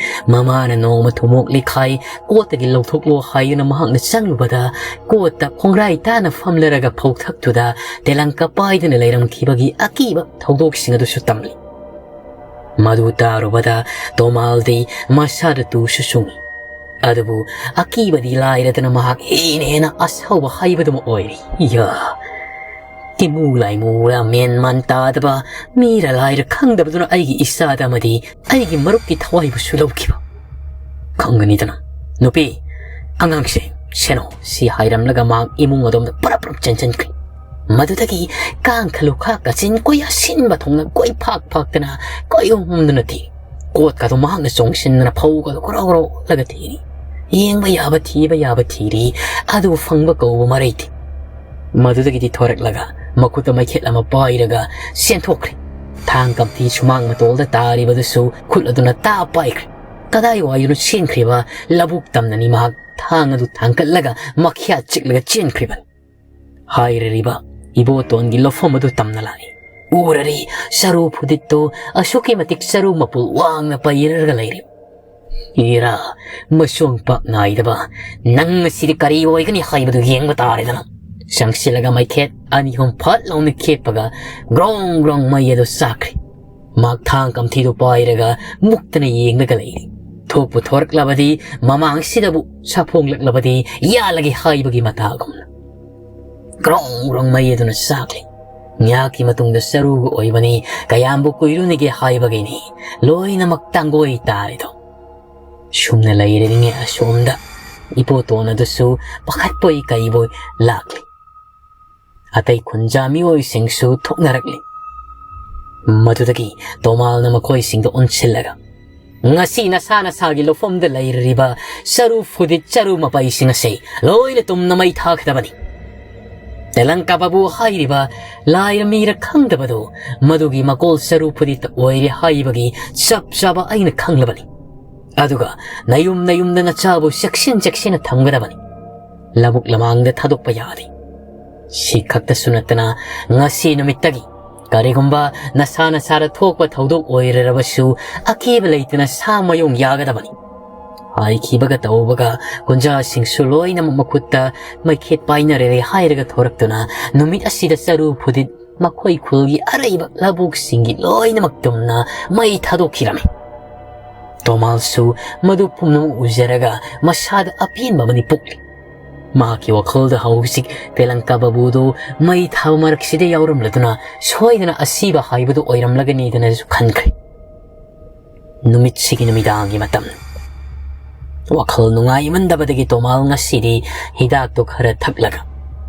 ꯃꯃꯥꯅ ꯅꯣꯡꯃ ꯊꯨꯝꯃꯣꯛ ꯂꯤꯈꯥꯏ ꯀꯣꯠꯇꯒꯤ ꯂꯧꯊꯣꯛꯂꯣ ꯍꯥꯏꯗꯨꯅ ꯃꯍꯥꯛꯅ ꯆꯪꯂꯨꯕꯗ, ꯀꯣꯠꯇ ꯈꯣꯡꯒ꯭ꯔꯥꯏ ꯇꯥꯅ ꯐꯝꯂꯔꯒ ꯐꯧꯊꯛꯇꯨꯗ ꯇꯦꯂꯪꯀ ꯄꯥꯏꯗꯨꯅ ꯂꯩꯔꯝꯈꯤꯕꯒꯤ ꯑꯀꯤꯕ ꯊꯧꯗꯣꯛꯁꯤꯡ ꯑꯗꯨꯁꯨ ꯇꯝꯂꯤ꯫ ꯃꯗꯨ ꯇꯥꯔꯨꯕꯗ ꯇꯣꯃꯥꯜꯗꯤ ꯃꯁꯥꯗ ꯇꯨꯁꯨ ꯆꯨꯡꯏ꯫ ꯑꯗꯨꯕꯨ ꯑꯀꯤꯕꯗꯤ ꯂꯥꯏꯔꯗꯅ ꯃꯍꯥꯛ ꯍꯦꯟꯅ ꯍꯦꯟꯅ ꯑꯁꯥꯎꯕ ꯍꯥꯏꯕꯗꯨꯃ ꯑꯣꯏꯔꯤ꯫ ꯌꯥ! ꯏꯃꯨ ꯂꯥꯏꯃꯨꯔ ꯃꯦꯟ ꯃꯥꯟ ꯇꯥꯗꯕ, ꯃꯤꯔ ꯂꯥꯏꯔ ꯈꯪꯗꯕꯗꯨꯅ ꯑꯩꯒꯤ ꯏꯆꯥꯗ ꯑꯃꯗꯤ ꯑꯩꯒꯤ ꯃꯔꯨꯞꯀꯤ ꯊꯋꯥꯏꯕꯨꯁꯨ ꯂꯧꯈꯤꯕ꯫ ꯈꯪꯒꯅꯤꯗꯅ, ꯅꯨꯄꯤ, ꯑꯉꯥꯡꯁꯦ ꯁꯦꯟꯅꯧ, ꯁꯤ ꯍꯥꯏꯔꯝꯂꯒ ꯃꯍꯥꯛ ꯏꯃꯨꯡ ꯑꯗꯣꯝꯗ ꯄꯔꯞ ꯄꯔꯞ ꯆꯦꯟꯁꯤꯟꯈ꯭ꯔꯦ꯫ ꯃꯗꯨꯗꯒꯤ ꯀꯥꯡꯈ ꯂꯨꯈꯥ ꯀꯥꯆꯤꯟ ꯀꯣꯏ ꯑꯁꯤꯟꯕ ꯊꯣꯡꯅ ꯀꯣꯏ ꯐꯥꯛ ꯐꯥꯛꯇꯅ ꯀꯣꯏ ꯍꯨꯝꯗꯨꯅ ꯊꯤꯔꯤ꯫ ꯀꯣꯠꯀꯗꯣ ꯃꯍꯥꯛꯅ ꯆꯣꯡꯁꯤꯟꯗꯅ ꯐꯧꯒꯗꯣ ꯒ꯭ꯔꯣ ꯒ꯭ꯔꯣ ꯑꯣꯠꯂꯒ ꯊꯤꯔꯤ꯫ ꯌꯦꯡꯕ ꯌꯥꯕ ꯊꯤꯕ ꯌꯥꯕ ꯊꯤꯔꯤ, ꯑꯗꯨꯕꯨ ꯐꯪꯕ ꯀꯧꯕ ꯃꯔꯩ ꯊꯤ꯫ ꯃꯗꯨꯗꯒꯤꯗꯤ ꯊꯣꯔꯛꯂꯒ ꯃꯈꯨꯠꯇ ꯃꯩꯈꯦꯠ ꯑꯃ ꯄꯥꯏꯔꯒ ꯆꯦꯟꯊꯣꯛꯈ꯭ꯔꯦ꯫ ꯊꯥꯡ ꯀꯝꯊꯤ ꯁꯨꯃꯥꯡ ꯃꯇꯣꯜꯗ ꯇꯥꯔꯤꯕꯗꯨꯁꯨ ꯈꯨꯠ ꯑꯗꯨꯅ ꯇꯥ ꯄꯥꯏꯈ꯭ꯔꯦ꯫ ꯀꯗꯥꯏ ꯋꯥꯏꯗꯅꯣ ꯆꯦꯟꯈ꯭ꯔꯤꯕ ꯂꯧꯕꯨꯛ ꯇꯝꯅꯅꯤ ꯃꯍꯥꯛ ꯊꯥꯡ ꯑꯗꯨ ꯊꯥꯡꯒꯠꯂꯒ ꯃꯈ꯭ꯌꯥꯠ ꯆꯤꯛꯂꯒ ꯆꯦꯟꯈ꯭ꯔꯤꯕꯅꯤ꯫ ꯍꯥꯏꯔꯤꯕ ꯏꯕꯣꯇꯣꯟꯒꯤ ꯂꯧꯐꯝ ꯑꯗꯨ ꯇꯝꯅ ꯂꯥꯛꯏ꯫ ꯎꯔꯔꯤ, ꯆꯔꯨ ꯐꯨꯗꯤꯠꯇꯨ ꯑꯁꯨꯛꯀꯤ ꯃꯇꯤꯛ ꯆꯔꯨ ꯃꯄꯨꯜ ꯋꯥꯡꯅ ꯄꯩꯔꯒ ꯂꯩꯔꯤ꯫ ꯏꯔꯥ, ꯃꯁꯣꯡ ꯄꯥꯛ ꯅꯥꯏꯗꯕ, ꯅꯪ ꯑꯁꯤꯗꯤ ꯀꯔꯤ ꯑꯣꯏꯒꯅꯤ ꯍꯥꯏꯕꯗꯨ ꯌꯦꯡꯕ ꯇꯥꯔꯦꯗꯅ꯫ ꯆꯪꯁꯤꯜꯂꯒ ꯃꯩꯈꯦꯠ ꯑꯅꯤ ꯑꯍꯨꯝ ꯐꯠ ꯂꯥꯎꯅ ꯈꯦꯠꯄꯒ ꯒ꯭ꯔꯣꯡ ꯒ꯭ꯔꯣꯡ ꯃꯩ ꯑꯗꯨ ꯆꯥꯛꯈ꯭ꯔꯦ꯫ ꯃꯍꯥꯛ ꯊꯥꯡ ꯀꯝꯊꯤꯗꯨ ꯄꯥꯏꯔꯒ ꯃꯨꯛꯇꯅ ꯌꯦꯡꯂꯒ ꯂꯩꯔꯦ꯫ ꯊꯣꯛꯄꯨ ꯊꯣꯔꯛꯂꯕꯗꯤ ꯃꯃꯥꯡꯁꯤꯗꯕꯨ ꯁꯥꯐꯣꯡꯂꯛꯂꯕꯗꯤ ꯌꯥꯜꯂꯒꯦ ꯍꯥꯏꯕꯒꯤ ꯃꯇꯥꯒꯨꯝꯅ꯫ ꯒ꯭ꯔꯣꯡ ꯒ꯭ꯔꯣꯡ ꯃꯩ ꯑꯗꯨꯅ ꯆꯥꯛꯂꯤ꯫ ꯉꯥꯏꯍꯥꯛꯀꯤ ꯃꯇꯨꯡꯗ ꯆꯔꯨꯒ ꯑꯣꯏꯕꯅꯤ ꯀꯌꯥꯝꯕꯨ ꯀꯨꯏꯔꯨꯅꯤꯒꯦ ꯍꯥꯏꯕꯒꯤꯅꯤ ꯂꯣꯏꯅꯃꯛ ꯇꯥꯡꯒꯣꯏ ꯇꯥꯔꯤꯗꯣ꯫ ꯁꯨꯝꯅ ꯂꯩꯔꯤꯉꯩ ꯑꯁꯣꯝꯗ ꯏꯕꯣꯇꯣꯟ ꯑꯗꯨꯁꯨ ꯄꯥꯈꯠꯄꯣꯏ ꯀꯩꯕꯣꯏ ꯂꯥꯛꯂꯤ꯫ ꯑꯇꯩ ꯈꯨꯟꯖꯥ ꯃꯤꯑꯣꯏꯁꯤꯡꯁꯨ ꯊꯣꯛꯅꯔꯛꯂꯤ꯫ ꯃꯗꯨꯗꯒꯤ ꯇꯣꯃꯥꯜꯅ ꯃꯈꯣꯏꯁꯤꯡꯗ ꯑꯣꯟꯁꯤꯜꯂꯒ, "ꯉꯁꯤ ꯅꯁꯥ ꯅꯁꯥꯒꯤ ꯂꯧꯐꯝꯗ ꯂꯩꯔꯤꯕ ꯆꯔꯨ ꯐꯨꯗꯤꯠ ꯆꯔꯨ ꯃꯄꯩꯁꯤꯡ ꯑꯁꯤ ꯂꯣꯏꯅ ꯇꯨꯝꯅ ꯃꯩ ꯊꯥꯒꯗꯕꯅꯤ꯫ ꯇꯦꯂꯪꯀꯥ ꯕꯥꯕꯨ ꯍꯥꯏꯔꯤꯕ ꯂꯥꯏꯔ ꯃꯤꯔ ꯈꯪꯗꯕꯗꯨ ꯃꯗꯨꯒꯤ ꯃꯀꯣꯜ ꯆꯔꯨ ꯐꯨꯗꯤꯠꯇ ꯑꯣꯏꯔꯦ ꯍꯥꯏꯕꯒꯤ ꯆꯞ ꯆꯥꯕ ꯑꯩꯅ ꯈꯪꯂꯕꯅꯤ꯫ ꯑꯗꯨꯒ ꯅꯌꯨꯝ ꯅꯌꯨꯝꯗ ꯅꯆꯥꯕꯨ ꯆꯦꯛꯁꯤꯟ ꯆꯦꯛꯁꯤꯟꯅ ꯊꯝꯒꯗꯕꯅꯤ꯫ ꯂꯧꯕꯨꯛ ꯂꯃꯥꯡꯗ ꯊꯥꯗꯣꯛꯄ ꯌꯥꯗꯦ꯫ ꯁꯤ ꯈꯛꯇꯁꯨ ꯅꯠꯇꯅ ꯉꯁꯤ ꯅꯨꯃꯤꯠꯇꯒꯤ ꯀꯔꯤꯒꯨꯝꯕ ꯅꯁꯥ ꯅꯁꯥꯗ ꯊꯣꯛꯄ ꯊꯧꯗꯣꯛ ꯑꯣꯏꯔꯔꯕꯁꯨ ꯑꯀꯤꯕ ꯂꯩꯇꯅ ꯁꯥ ꯃꯌꯨꯡ ꯌꯥꯒꯗꯕꯅꯤ" ꯍꯥꯏꯈꯤꯕꯒ ꯇꯧꯕꯒ ꯈꯨꯟꯖꯥꯁꯤꯡꯁꯨ ꯂꯣꯏꯅꯃꯛ ꯃꯈꯨꯠꯇ ꯃꯩꯈꯦꯠ ꯄꯥꯏꯅꯔꯦ ꯍꯥꯏꯔꯒ ꯊꯣꯔꯛꯇꯨꯅ ꯅꯨꯃꯤꯠ ꯑꯁꯤꯗ ꯆꯔꯨ ꯐꯨꯗꯤꯠ ꯃꯈꯣꯏ ꯈꯨꯜꯒꯤ ꯑꯔꯩꯕ ꯂꯧꯕꯨꯛꯁꯤꯡꯒꯤ ꯂꯣꯏꯅꯃꯛ ꯇꯨꯝꯅ ꯃꯩ ꯊꯥꯗꯣꯛꯈꯤꯔꯝꯃꯤ꯫ ꯇꯣꯃꯥꯜꯁꯨ ꯃꯗꯨ ꯄꯨꯝꯅꯃꯛ ꯎꯖꯔꯒ ꯃꯁꯥꯗ ꯑꯄꯦꯟꯕ ꯑꯃꯅꯤ ꯄꯣꯛꯂꯤ꯫ ꯃꯍꯥꯛꯀꯤ ꯋꯥꯈꯜꯗ ꯍꯧꯖꯤꯛ ꯇꯦꯂꯪꯀꯥ ꯕꯥꯕꯨꯗꯨ ꯃꯩ ꯊꯥꯕ ꯃꯔꯛꯁꯤꯗ ꯌꯥꯎꯔꯝꯂꯗꯨꯅ ꯁꯣꯏꯗꯅ ꯑꯁꯤꯕ ꯍꯥꯏꯕꯗꯨ ꯑꯣꯏꯔꯝꯂꯒꯅꯤꯗꯅꯁꯨ ꯈꯟꯈ꯭ꯔꯦ꯫ ꯅꯨꯃꯤꯠꯁꯤꯒꯤ ꯅꯨꯃꯤꯗꯥꯡꯒꯤ ꯃꯇꯝ꯫ ꯋꯥꯈꯜ ꯅꯨꯡꯉꯥꯏꯃꯟꯗꯕꯗꯒꯤ ꯇꯣꯃꯥꯜ ꯉꯁꯤꯗꯤ ꯍꯤꯗꯥꯛꯇꯨ ꯈꯔ ꯊꯛꯂꯒ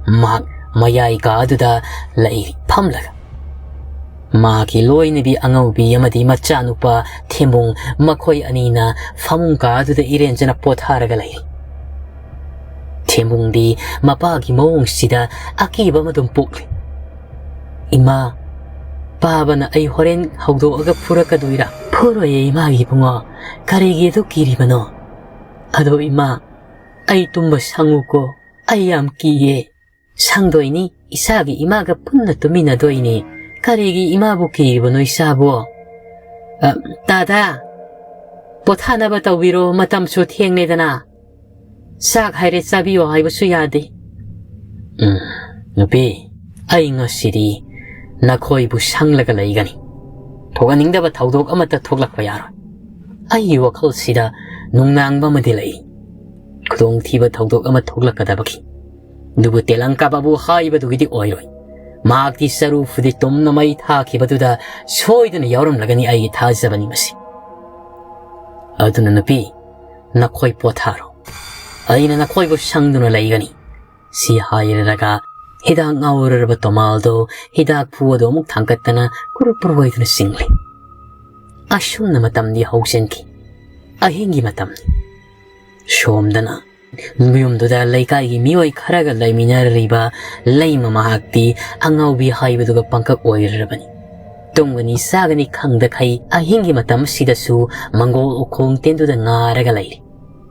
ꯃꯍꯥꯛ ꯃꯌꯥꯏ ꯀꯥꯗꯨꯗ ꯂꯩ ꯐꯝꯂꯒ꯫ ꯃꯍꯥꯛꯀꯤ ꯂꯣꯏꯅꯕꯤ ꯑꯉꯧꯕꯤ ꯑꯃꯗꯤ ꯃꯆꯥꯅꯨꯄꯥ ꯊꯦꯝꯕꯨꯡ ꯃꯈꯣꯏ ꯑꯅꯤꯅ ꯐꯃꯨꯡ ꯀꯥꯗꯨꯗ ꯏꯔꯦꯟꯖꯅ ꯄꯣꯊꯥꯔꯒ ꯂꯩ꯫ ꯊꯦꯝꯕꯨꯡꯗꯤ ꯃꯄꯥꯒꯤ ꯃꯑꯣꯡꯁꯤꯗ ꯑꯀꯤꯕ ꯑꯃ ꯑꯗꯨꯝ ꯄꯣꯛꯂꯤ꯫ "ꯏꯃꯥ, ꯄꯥꯕꯅ ꯑꯩ ꯍꯣꯔꯦꯟ ꯍꯧꯗꯣꯛꯑꯒ ꯐꯨꯔꯛꯀꯗꯣꯏꯔꯥ?" "ꯐꯨꯔꯣꯏꯌꯦ ꯏꯃꯥꯒꯤ ꯏꯕꯨꯡꯉꯣ, ꯀꯔꯤꯒꯤ ꯑꯗꯨ ꯀꯤꯔꯤꯕꯅꯣ? ꯑꯗꯣ ꯏꯃꯥ, ꯑꯩ ꯇꯨꯝꯕ ꯁꯪꯉꯨꯀꯣ, ꯑꯩ ꯌꯥꯝ ꯀꯤꯌꯦ꯫" "ꯁꯪꯗꯣꯏꯅꯤ, ꯏꯆꯥꯒꯤ ꯏꯃꯥꯒ ꯄꯨꯟꯅ ꯇꯨꯃꯤꯟꯅꯗꯣꯏꯅꯤ꯫ ꯀꯔꯤꯒꯤ ꯏꯃꯥꯕꯨ ꯀꯤꯔꯤꯕꯅꯣ ꯏꯆꯥꯕꯨ?" "ꯑ, ꯇꯥꯗꯥ, ꯄꯣꯊꯥꯅꯕ ꯇꯧꯕꯤꯔꯣ, ꯃꯇꯝꯁꯨ ꯊꯦꯡꯂꯦꯗꯅ꯫ ꯆꯥꯛ ꯍꯥꯏꯔꯦ ꯆꯥꯕꯤꯌꯣ ꯍꯥꯏꯕꯁꯨ ꯌꯥꯗꯦ꯫ "ꯎꯝ, ꯅꯨꯄꯤ, ꯑꯩ ꯉꯁꯤꯗꯤ ꯅꯈꯣꯏꯕꯨ ꯁꯪꯂꯒ ꯂꯩꯒꯅꯤ꯫ ꯊꯣꯛꯍꯟꯅꯤꯡꯗꯕ ꯊꯧꯗꯣꯛ ꯑꯃꯠꯇ ꯊꯣꯛꯂꯛꯄ ꯌꯥꯔꯣꯏ꯫ ꯑꯩꯒꯤ ꯋꯥꯈꯜꯁꯤꯗ ꯅꯨꯡꯅꯥꯡꯕ ꯑꯃꯗꯤ ꯂꯩ, ꯈꯨꯗꯣꯡꯊꯤꯕ ꯊꯧꯗꯣꯛ ꯑꯃ ꯊꯣꯛꯂꯛꯀꯗꯕꯒꯤ꯫ ꯑꯗꯨꯕꯨ ꯇꯦꯂꯪꯀꯥ ꯕꯥꯕꯨ ꯍꯥꯏꯕꯗꯨꯒꯤꯗꯤ ꯑꯣꯏꯔꯣꯏ꯫ ꯃꯍꯥꯛꯇꯤ ꯆꯔꯨ ꯐꯨꯗꯤꯠ ꯇꯨꯝꯅ ꯃꯩ ꯊꯥꯈꯤꯕꯗꯨꯗ ꯁꯣꯏꯗꯅ ꯌꯥꯎꯔꯝꯂꯒꯅꯤ, ꯑꯩꯒꯤ ꯊꯥꯖꯕꯅꯤ ꯃꯁꯤ꯫ ꯑꯗꯨꯅ ꯅꯨꯄꯤ, ꯅꯈꯣꯏ ꯄꯣꯊꯥꯔꯣ꯫ ꯑꯩꯅ ꯅꯈꯣꯏꯕꯨ ꯁꯪꯗꯨꯅ ꯂꯩꯒꯅꯤ꯫" ꯁꯤ ꯍꯥꯏꯔꯔꯒ ꯍꯤꯗꯥꯛ ꯉꯥꯎꯔꯔꯕ ꯇꯣꯃꯥꯜꯗꯣ ꯍꯤꯗꯥꯛ ꯐꯨ ꯑꯗꯨ ꯑꯃꯨꯛ ꯊꯥꯡꯒꯠꯇꯅ ꯀꯨꯔꯨ ꯀꯨꯔꯨ ꯍꯥꯏꯗꯨꯅ ꯆꯤꯡꯂꯤ꯫ ꯑꯁꯨꯝꯅ ꯃꯇꯝꯗꯤ ꯍꯧꯖꯤꯟꯈꯤ꯫ ꯑꯍꯤꯡꯒꯤ ꯃꯇꯝꯅꯤ꯫ ꯁꯣꯝꯗꯅ ꯌꯨꯝꯗꯨꯗ ꯂꯩꯀꯥꯏꯒꯤ ꯃꯤꯑꯣꯏ ꯈꯔꯒ ꯂꯩꯃꯤꯟꯅꯔꯤꯕ ꯂꯩꯃ ꯃꯍꯥꯛꯇꯤ ꯑꯉꯥꯎꯕꯤ ꯍꯥꯏꯕꯗꯨꯒ ꯄꯪꯀꯛ ꯑꯣꯏꯔꯔꯕꯅꯤ꯫ ꯇꯨꯝꯒꯅꯤ ꯆꯥꯒꯅꯤ ꯈꯪꯗꯈꯩ ꯑꯍꯤꯡꯒꯤ ꯃꯇꯝ ꯑꯁꯤꯗꯁꯨ ꯃꯪꯒꯣꯜ ꯎꯈꯣꯡ ꯇꯦꯟꯗꯨꯗ ꯉꯥꯔꯒ ꯂꯩꯔꯤ꯫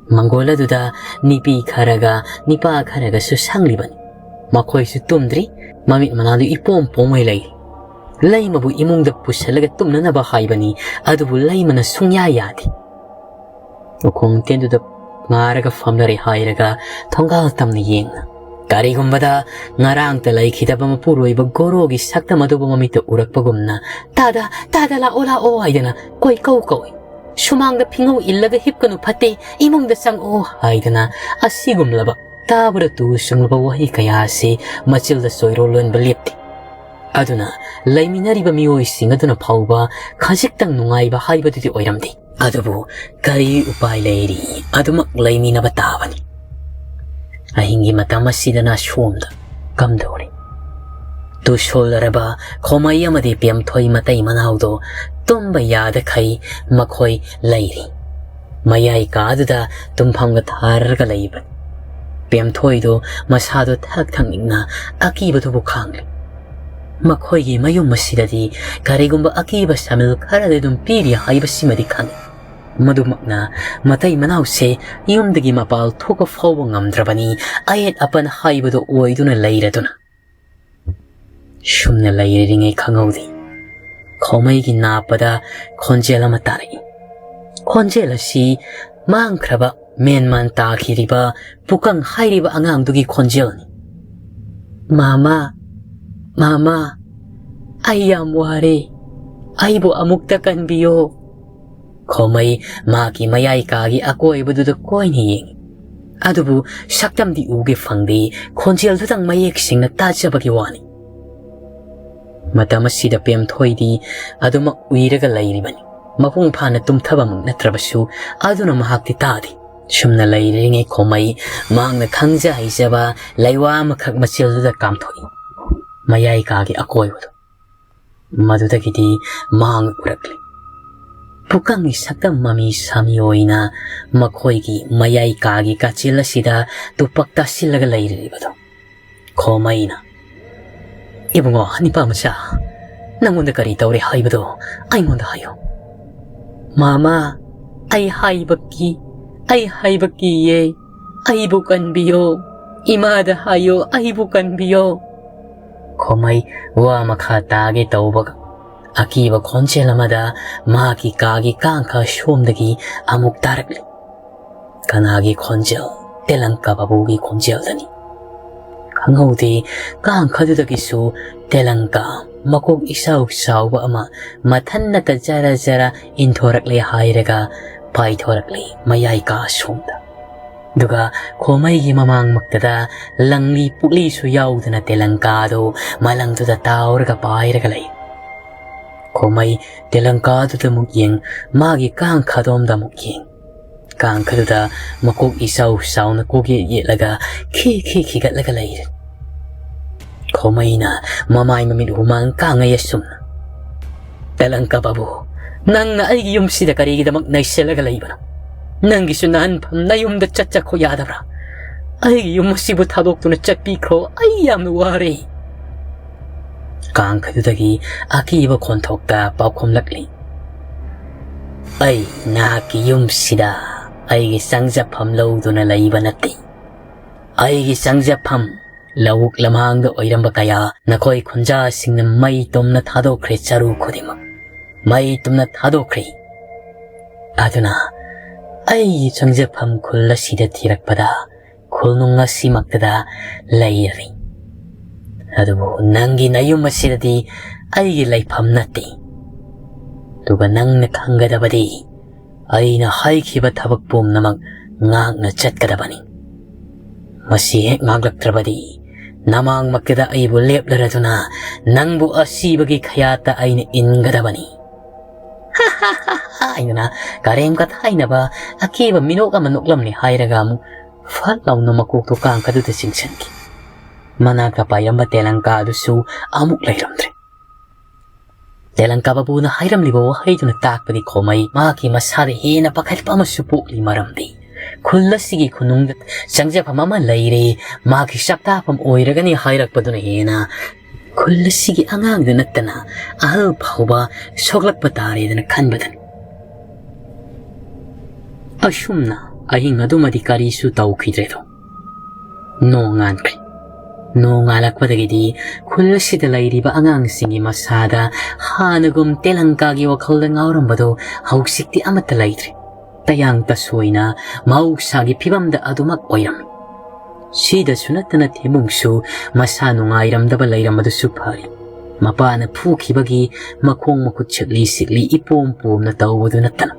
ꯃꯪꯒꯣꯜ ꯑꯗꯨꯗ ꯅꯨꯄꯤ ꯈꯔꯒ ꯅꯨꯄꯥ ꯈꯔꯒꯁꯨ ꯁꯪꯂꯤꯕꯅꯤ꯫ ꯃꯈꯣꯏꯁꯨ ꯇꯨꯝꯗ꯭ꯔꯤ, ꯃꯃꯤꯠ ꯃꯅꯥꯗꯨ ꯏꯄꯣꯝ ꯄꯣꯝꯃꯩ ꯂꯩꯔꯤ꯫ ꯂꯩꯃꯕꯨ ꯏꯃꯨꯡꯗ ꯄꯨꯁꯤꯜꯂꯒ ꯇꯨꯝꯅꯅꯕ ꯍꯥꯏꯕꯅꯤ, ꯑꯗꯨꯕꯨ ꯂꯩꯃꯅ ꯁꯨꯡꯌꯥ ꯌꯥꯗꯦ꯫ ꯎꯈꯣꯡ ꯇꯦꯟꯗꯨꯗ ꯉꯥꯔꯒ ꯐꯝꯅꯔꯦ ꯍꯥꯏꯔꯒ ꯊꯣꯡꯒꯥꯜ ꯇꯝꯅ ꯌꯦꯡꯅ, ꯀꯔꯤꯒꯨꯝꯕꯗ ꯉꯔꯥꯡꯇ ꯂꯩꯈꯤꯗꯕ ꯃꯄꯨꯔꯣꯏꯕ ꯒꯣꯔꯣꯒꯤ ꯁꯛꯇꯝ ꯑꯗꯨꯕꯨ ꯃꯃꯤꯠꯇ ꯎꯔꯛꯄꯒꯨꯝꯅ, "ꯇꯥꯗ, ꯇꯥꯗ, ꯂꯥꯛꯑꯣ, ꯂꯥꯛꯑꯣ" ꯍꯥꯏꯗꯅ ꯀꯣꯏ ꯀꯧ ꯀꯧꯏ꯫ "ꯁꯨꯃꯥꯡꯗ ꯐꯤꯉꯧ ꯏꯜꯂꯒ ꯍꯤꯞꯀꯅꯨ, ꯐꯠꯇꯦ, ꯏꯃꯨꯡꯗ ꯆꯪꯉꯛꯑꯣ" ꯍꯥꯏꯗꯅ ꯑꯁꯤꯒꯨꯝꯂꯕ ꯇꯥꯕꯗ ꯇꯨ ꯆꯨꯡꯂꯕ ꯋꯥꯍꯩ ꯀꯌꯥ ꯑꯁꯤ ꯃꯆꯤꯜꯗ ꯆꯣꯏꯔꯣꯜ ꯂꯣꯟꯕ ꯂꯦꯞꯇꯦ꯫ ꯑꯗꯨꯅ ꯂꯩꯃꯤꯟꯅꯔꯤꯕ ꯃꯤꯑꯣꯏꯁꯤꯡ ꯑꯗꯨꯅ ꯐꯥꯎꯕ ꯈꯖꯤꯛꯇꯪ ꯅꯨꯡꯉꯥꯏꯕ ꯍꯥꯏꯕꯗꯨꯗꯤ ꯑꯣꯏꯔꯝꯗꯦ꯫ ꯑꯗꯨꯕꯨ ꯀꯔꯤ ꯎꯄꯥꯏ ꯂꯩꯔꯤ? ꯑꯗꯨꯃꯛ ꯂꯩꯃꯤꯟꯅꯕ ꯇꯥꯕꯅꯤ꯫ ꯑꯍꯤꯡꯒꯤ ꯃꯇꯝ ꯑꯁꯤꯗꯅ ꯁꯣꯝꯗ ꯀꯝꯗꯧꯔꯤ? ꯇꯨꯁꯣꯜꯂꯔꯕ ꯈꯣꯃꯩ ꯑꯃꯗꯤ ꯄꯦꯝꯊꯣꯏ ꯃꯇꯩ ꯃꯅꯥꯎꯗꯣ ꯇꯨꯝꯕ ꯌꯥꯗꯈꯩ ꯃꯈꯣꯏ ꯂꯩꯔꯤ꯫ ꯃꯌꯥꯏ ꯀꯥꯗꯨꯗ ꯇꯨꯝꯐꯝꯒ ꯊꯥꯔꯒ ꯂꯩꯕꯅꯤ꯫ ꯄꯦꯝꯊꯣꯏꯗꯣ ꯃꯁꯥꯗꯣ ꯊꯛ ꯊꯛꯅꯤꯡꯅ ꯑꯀꯤꯕꯗꯨꯕꯨ ꯈꯥꯡꯂꯤ꯫ ꯃꯈꯣꯏꯒꯤ ꯃꯌꯨꯝ ꯑꯁꯤꯗꯗꯤ ꯀꯔꯤꯒꯨꯝꯕ ꯑꯀꯤꯕ ꯁꯥꯃꯤꯜ ꯈꯔꯗꯤ ꯑꯗꯨꯝ ꯄꯤꯔꯤ ꯍꯥꯏꯕꯁꯤꯃꯗꯤ ꯈꯪꯏ꯫ ꯃꯗꯨꯃꯛꯅ ꯃꯇꯩ ꯃꯅꯥꯎꯁꯦ ꯌꯨꯝꯗꯒꯤ ꯃꯄꯥꯜ ꯊꯣꯛꯄ ꯐꯥꯎꯕ ꯉꯝꯗ꯭ꯔꯕꯅꯤ, ꯑꯌꯦꯠ ꯑꯄꯟ ꯍꯥꯏꯕꯗꯨ ꯑꯣꯏꯗꯨꯅ ꯂꯩꯔꯗꯨꯅ꯫ ꯁꯨꯝꯅ ꯂꯩꯔꯤꯉꯩ ꯈꯪꯍꯧꯗꯦ, ꯈꯣꯃꯩꯒꯤ ꯅꯥꯞꯄꯗ ꯈꯣꯟꯖꯦꯜ ꯑꯃ ꯇꯥꯔꯛꯏ꯫ ꯈꯣꯟꯖꯦꯜ ꯑꯁꯤ ꯃꯥꯡꯈ꯭ꯔꯕ ꯃꯦꯟꯃꯥꯟ ꯇꯥꯈꯤꯔꯤꯕ ꯄꯨꯀꯪ ꯍꯥꯏꯔꯤꯕ ꯑꯉꯥꯡꯗꯨꯒꯤ ꯈꯣꯟꯖꯦꯜꯅꯤ꯫ "ꯃꯥꯃꯥ, ꯃꯥꯃꯥ, ꯑꯩ ꯌꯥꯝ ꯋꯥꯔꯦ꯫ ꯑꯩꯕꯨ ꯑꯃꯨꯛꯇ ꯀꯟꯕꯤꯌꯣ꯫" ꯈꯣꯃꯩ ꯃꯍꯥꯛꯀꯤ ꯃꯌꯥꯏ ꯀꯥꯒꯤ ꯑꯀꯣꯏꯕꯗꯨꯗ ꯀꯣꯏꯅ ꯌꯦꯡꯏ꯫ ꯑꯗꯨꯕꯨ ꯁꯛꯇꯝꯗꯤ ꯎꯒꯦ ꯐꯪꯗꯦ, ꯈꯣꯟꯖꯦꯜꯗꯨꯗꯪ ꯃꯌꯦꯛ ꯁꯦꯡꯅ ꯇꯥꯖꯕꯒꯤ ꯋꯥꯅꯤ꯫ ꯃꯇꯝ ꯑꯁꯤꯗ ꯄꯦꯝꯊꯣꯏꯗꯤ ꯑꯗꯨꯃꯛ ꯎꯏꯔꯒ ꯂꯩꯔꯤꯕꯅꯤ꯫ ꯃꯄꯨꯡ ꯐꯥꯅ ꯇꯨꯝꯊꯕꯃꯛ ꯅꯠꯇ꯭ꯔꯕꯁꯨ ꯑꯗꯨꯅ ꯃꯍꯥꯛꯇꯤ ꯇꯥꯗꯦ꯫ ꯁꯨꯝꯅ ꯂꯩꯔꯤꯉꯩ ꯈꯣꯃꯩ ꯃꯍꯥꯛꯅ ꯈꯪꯖ ꯍꯩꯖꯕ ꯂꯩꯋꯥ ꯑꯃꯈꯛ ꯃꯆꯤꯜꯗꯨꯗ ꯀꯥꯝꯊꯣꯛꯏ꯫ ꯃꯌꯥꯏ ꯀꯥꯒꯤ ꯑꯀꯣꯏꯕꯗꯨ ꯃꯗꯨꯗꯒꯤꯗꯤ ꯃꯍꯥꯛꯅ ꯎꯔꯛꯂꯤ꯫ ꯄꯨꯀꯪꯒꯤ ꯁꯛꯇꯝ ꯃꯃꯤ ꯁꯥꯃꯤ ꯑꯣꯏꯅ ꯃꯈꯣꯏꯒꯤ ꯃꯌꯥꯏ ꯀꯥꯒꯤ ꯀꯥꯆꯤꯜ ꯑꯁꯤꯗ ꯇꯨꯄꯛ ꯇꯥꯁꯤꯜꯂꯒ ꯂꯩꯔꯤꯕꯗꯨ꯫ ꯈꯣꯃꯩꯅ, "ꯏꯕꯨꯡꯉꯣ, ꯅꯤꯄꯥ ꯃꯆꯥ, ꯅꯪꯉꯣꯟꯗ ꯀꯔꯤ ꯇꯧꯔꯦ ꯍꯥꯏꯕꯗꯣ ꯑꯩꯉꯣꯟꯗ ꯍꯥꯏꯌꯨ꯫" "ꯃꯥꯃꯥ, ꯑꯩ ꯍꯥꯏꯕ ꯀꯤ, ꯑꯩ ꯍꯥꯏꯕ ꯀꯤꯌꯦ꯫ ꯑꯩꯕꯨ ꯀꯟꯕꯤꯌꯣ꯫ ꯏꯃꯥꯗ ꯍꯥꯏꯌꯣ, ꯑꯩꯕꯨ ꯀꯟꯕꯤꯌꯣ꯫" ꯈꯣꯃꯩ ꯋꯥ ꯃꯈꯥ ꯇꯥꯒꯦ ꯇꯧꯕꯒ, ꯑꯀꯤꯕ ꯈꯣꯟꯖꯦꯜ ꯑꯃꯗ ꯃꯍꯥꯛꯀꯤ ꯀꯥꯒꯤ ꯀꯥꯡꯈ ꯁꯣꯝꯗꯒꯤ ꯑꯃꯨꯛ ꯇꯥꯔꯛꯂꯤ꯫ ꯀꯅꯥꯒꯤ ꯈꯣꯟꯖꯦꯜ? ꯇꯦꯂꯪꯀꯥ ꯕꯥꯕꯨꯒꯤ ꯈꯣꯟꯖꯦꯜꯗꯅꯤ꯫ ꯈꯪꯍꯧꯗꯦ, ꯀꯥꯡꯈꯗꯨꯗꯒꯤꯁꯨ ꯇꯦꯂꯪꯀꯥ ꯃꯀꯣꯛ ꯏꯆꯥꯎ ꯆꯥꯎꯕ ꯑꯃ ꯃꯊꯟꯅꯇ ꯖꯔ ꯖꯔ ꯏꯟꯊꯣꯔꯛꯂꯦ ꯍꯥꯏꯔꯒ ꯄꯥꯏꯊꯣꯔꯛꯂꯦ ꯃꯌꯥꯏ ꯀꯥ ꯁꯣꯝꯗ꯫ ꯑꯗꯨꯒ ꯈꯣꯃꯩꯒꯤ ꯃꯃꯥꯡꯃꯛꯇꯗ ꯂꯪꯂꯤ ꯄꯨꯛꯂꯤꯁꯨ ꯌꯥꯎꯗꯅ ꯇꯦꯂꯪꯀꯥꯗꯨ ꯃꯂꯪꯗꯨꯗ ꯇꯥꯎꯔꯒ ꯄꯥꯏꯔꯒ ꯂꯩ꯫ ꯈꯣꯃꯩ ꯇꯦꯂꯪꯀꯥꯗꯨꯗ ꯑꯃꯨꯛ ꯌꯦꯡ, ꯃꯥꯒꯤ ꯀꯥꯡꯈꯗꯣꯝꯗ ꯑꯃꯨꯛ ꯌꯦꯡ꯫ ꯀꯥꯡꯈꯗꯨꯗ ꯃꯀꯣꯛ ꯏꯆꯥꯎ ꯆꯥꯎꯅ ꯀꯣꯛꯌꯦꯠ ꯌꯦꯠꯂꯒ ꯈꯤ ꯈꯤ ꯈꯤꯒꯠꯂꯒ ꯂꯩꯔꯦ꯫ ꯈꯣꯃꯩꯅ ꯃꯃꯥꯏ ꯃꯃꯤꯠ ꯍꯨꯃꯥꯡ ꯀꯥꯡꯉꯩ ꯑꯁꯨꯝꯅ, "ꯇꯦꯂꯪꯀꯥ ꯕꯥꯕꯨ, ꯅꯪꯅ ꯑꯩꯒꯤ ꯌꯨꯝꯁꯤꯗ ꯀꯔꯤꯒꯤꯗꯃꯛ ꯅꯩꯁꯜꯂꯒ ꯂꯩꯕꯅꯣ? ꯅꯪꯒꯤꯁꯨ ꯅꯍꯟꯐꯝ ꯅꯌꯨꯝꯗ ꯆꯠꯆꯈꯣ ꯌꯥꯗꯕ꯭ꯔꯥ? ꯑꯩꯒꯤ ꯌꯨꯝ ꯑꯁꯤꯕꯨ ꯊꯥꯗꯣꯛꯇꯨꯅ ꯆꯠꯄꯤꯈ꯭ꯔꯣ, ꯑꯩ ꯌꯥꯝꯅ ꯋꯥꯔꯦ꯫" ꯀꯥꯡꯈꯗꯨꯗꯒꯤ ꯑꯀꯤꯕ ꯈꯣꯟꯊꯣꯛꯇ ꯄꯥꯎꯈꯨꯝꯂꯛꯂꯤ, "ꯑꯩ ꯅꯍꯥꯛꯀꯤ ꯌꯨꯝꯁꯤꯗ ꯑꯩꯒꯤ ꯆꯪꯖꯐꯝ ꯂꯧꯗꯨꯅ ꯂꯩꯕ ꯅꯠꯇꯦ꯫ ꯑꯩꯒꯤ ꯆꯪꯖꯐꯝ ꯂꯧꯕꯨꯛ ꯂꯝꯍꯥꯡꯗ ꯑꯣꯏꯔꯝꯕ ꯀꯌꯥ ꯅꯈꯣꯏ ꯈꯨꯟꯖꯥꯁꯤꯡꯅ ꯃꯩ ꯇꯨꯝꯅ ꯊꯥꯗꯣꯛꯈ꯭ꯔꯦ, ꯆꯔꯨ ꯈꯨꯗꯤꯡꯃꯛ ꯃꯩ ꯇꯨꯝꯅ ꯊꯥꯗꯣꯛꯈ꯭ꯔꯦ꯫ ꯑꯗꯨꯅ ꯑꯩꯒꯤ ꯆꯪꯖꯐꯝ ꯈꯨꯜ ꯑꯁꯤꯗ ꯊꯤꯔꯛꯄꯗ ꯈꯨꯜꯅꯨꯡ ꯑꯁꯤꯃꯛꯇꯗ ꯂꯩꯔꯔꯤ꯫ ꯑꯗꯨꯕꯨ ꯅꯪꯒꯤ ꯅꯌꯨꯝ ꯑꯁꯤꯗꯗꯤ ꯑꯩꯒꯤ ꯂꯩꯐꯝ ꯅꯠꯇꯦ꯫ ꯑꯗꯨꯒ ꯅꯪꯅ ꯈꯪꯒꯗꯕꯗꯤ, ꯑꯩꯅ ꯍꯥꯏꯈꯤꯕ ꯊꯕꯛ ꯄꯨꯝꯅꯃꯛ ꯉꯥꯛꯅ ꯆꯠꯀꯗꯕꯅꯤ꯫ ꯃꯁꯤ ꯍꯦꯛ ꯉꯥꯛꯂꯛꯇ꯭ꯔꯕꯗꯤ, ꯅꯃꯥꯡꯃꯛꯇꯗ ꯑꯩꯕꯨ ꯂꯦꯞꯂꯔꯗꯨꯅ ꯅꯪꯕꯨ ꯑꯁꯤꯕꯒꯤ ꯈꯌꯥꯠꯇ ꯑꯩꯅ ꯏꯟꯒꯗꯕꯅꯤ꯫ ꯍꯥꯏꯗꯨꯅ ꯀꯔꯦꯝ ꯀꯊꯥꯏꯅꯕ ꯑꯀꯤꯕ ꯃꯤꯅꯣꯛ ꯑꯃ ꯅꯣꯛꯂꯝꯂꯦ ꯍꯥꯏꯔꯒ ꯑꯃꯨꯛ ꯐꯠ ꯂꯥꯎꯅ ꯃꯀꯣꯛꯇꯣ ꯀꯥꯡꯈꯗꯨꯗ ꯆꯤꯡꯁꯤꯟꯈꯤ꯫ ꯃꯅꯥꯛꯇ ꯄꯥꯏꯔꯝꯕ ꯇꯦꯂꯪꯀꯥ ꯑꯗꯨꯁꯨ ꯑꯃꯨꯛ ꯂꯩꯔꯝꯗ꯭ꯔꯦ꯫ ꯇꯦꯂꯪꯀꯥ ꯕꯥꯕꯨꯅ ꯍꯥꯏꯔꯝꯂꯤꯕ ꯋꯥꯍꯩꯗꯨꯅ ꯇꯥꯛꯄꯗꯤ ꯈꯣꯃꯩ ꯃꯍꯥꯛꯀꯤ ꯃꯁꯥꯗ ꯍꯦꯟꯅ ꯄꯥꯈꯠꯄ ꯑꯃꯁꯨ ꯄꯣꯛꯂꯤ, ꯃꯔꯝꯗꯤ ꯈꯨꯜ ꯑꯁꯤꯒꯤ ꯈꯨꯅꯨꯡꯗ ꯆꯪꯖꯐꯝ ꯑꯃ ꯂꯩꯔꯦ, ꯃꯍꯥꯛꯀꯤ ꯆꯥꯛꯇꯥꯐꯝ ꯑꯣꯏꯔꯒꯅꯤ ꯍꯥꯏꯔꯛꯄꯗꯨꯅ ꯍꯦꯟꯅ ꯈꯨꯜ ꯑꯁꯤꯒꯤ ꯑꯉꯥꯡꯗ ꯅꯠꯇꯅ ꯑꯍꯜ ꯐꯥꯎꯕ ꯁꯣꯛꯂꯛꯄ ꯇꯥꯔꯦꯗꯅ ꯈꯟꯕꯗꯅꯤ꯫ ꯑꯁꯨꯝꯅ ꯑꯍꯤꯡ ꯑꯗꯨꯃꯗꯤ ꯀꯔꯤꯁꯨ ꯇꯧꯈꯤꯗ꯭ꯔꯦꯗꯣ꯫ ꯅꯣꯡꯉꯥꯟꯈ꯭ꯔꯦ꯫ ꯅꯣꯡꯉꯥꯜꯂꯛꯄꯗꯒꯤꯗꯤ ꯈꯨꯜ ꯑꯁꯤꯗ ꯂꯩꯔꯤꯕ ꯑꯉꯥꯡꯁꯤꯡꯒꯤ ꯃꯁꯥꯗ ꯍꯥꯟꯅꯒꯨꯝ ꯇꯦꯂꯪꯀꯥꯒꯤ ꯋꯥꯈꯜꯗ ꯉꯥꯎꯔꯝꯕꯗꯣ ꯍꯧꯖꯤꯛꯇꯤ ꯑꯃꯠꯇ ꯂꯩꯇ꯭ꯔꯦ꯫ ꯇꯌꯥꯡ ꯇꯁꯣꯏꯅ ꯃꯍꯧꯁꯥꯒꯤ ꯐꯤꯕꯝꯗ ꯑꯗꯨꯃꯛ ꯑꯣꯏꯔꯝꯃꯤ꯫ ꯁꯤꯗꯁꯨ ꯅꯠꯇꯅ ꯊꯦꯃꯨꯡꯁꯨ ꯃꯁꯥ ꯅꯨꯡꯉꯥꯏꯔꯝꯗꯕ ꯂꯩꯔꯝꯕꯗꯨꯁꯨ ꯐꯔꯦ꯫ ꯃꯄꯥꯅ ꯐꯨꯈꯤꯕꯒꯤ ꯃꯈꯣꯡ ꯃꯈꯨꯠ ꯁꯤꯛꯂꯤ ꯁꯤꯛꯂꯤ ꯏꯄꯣꯝ ꯄꯣꯝꯅ ꯇꯧꯕꯗꯨ ꯅꯠꯇꯅ꯫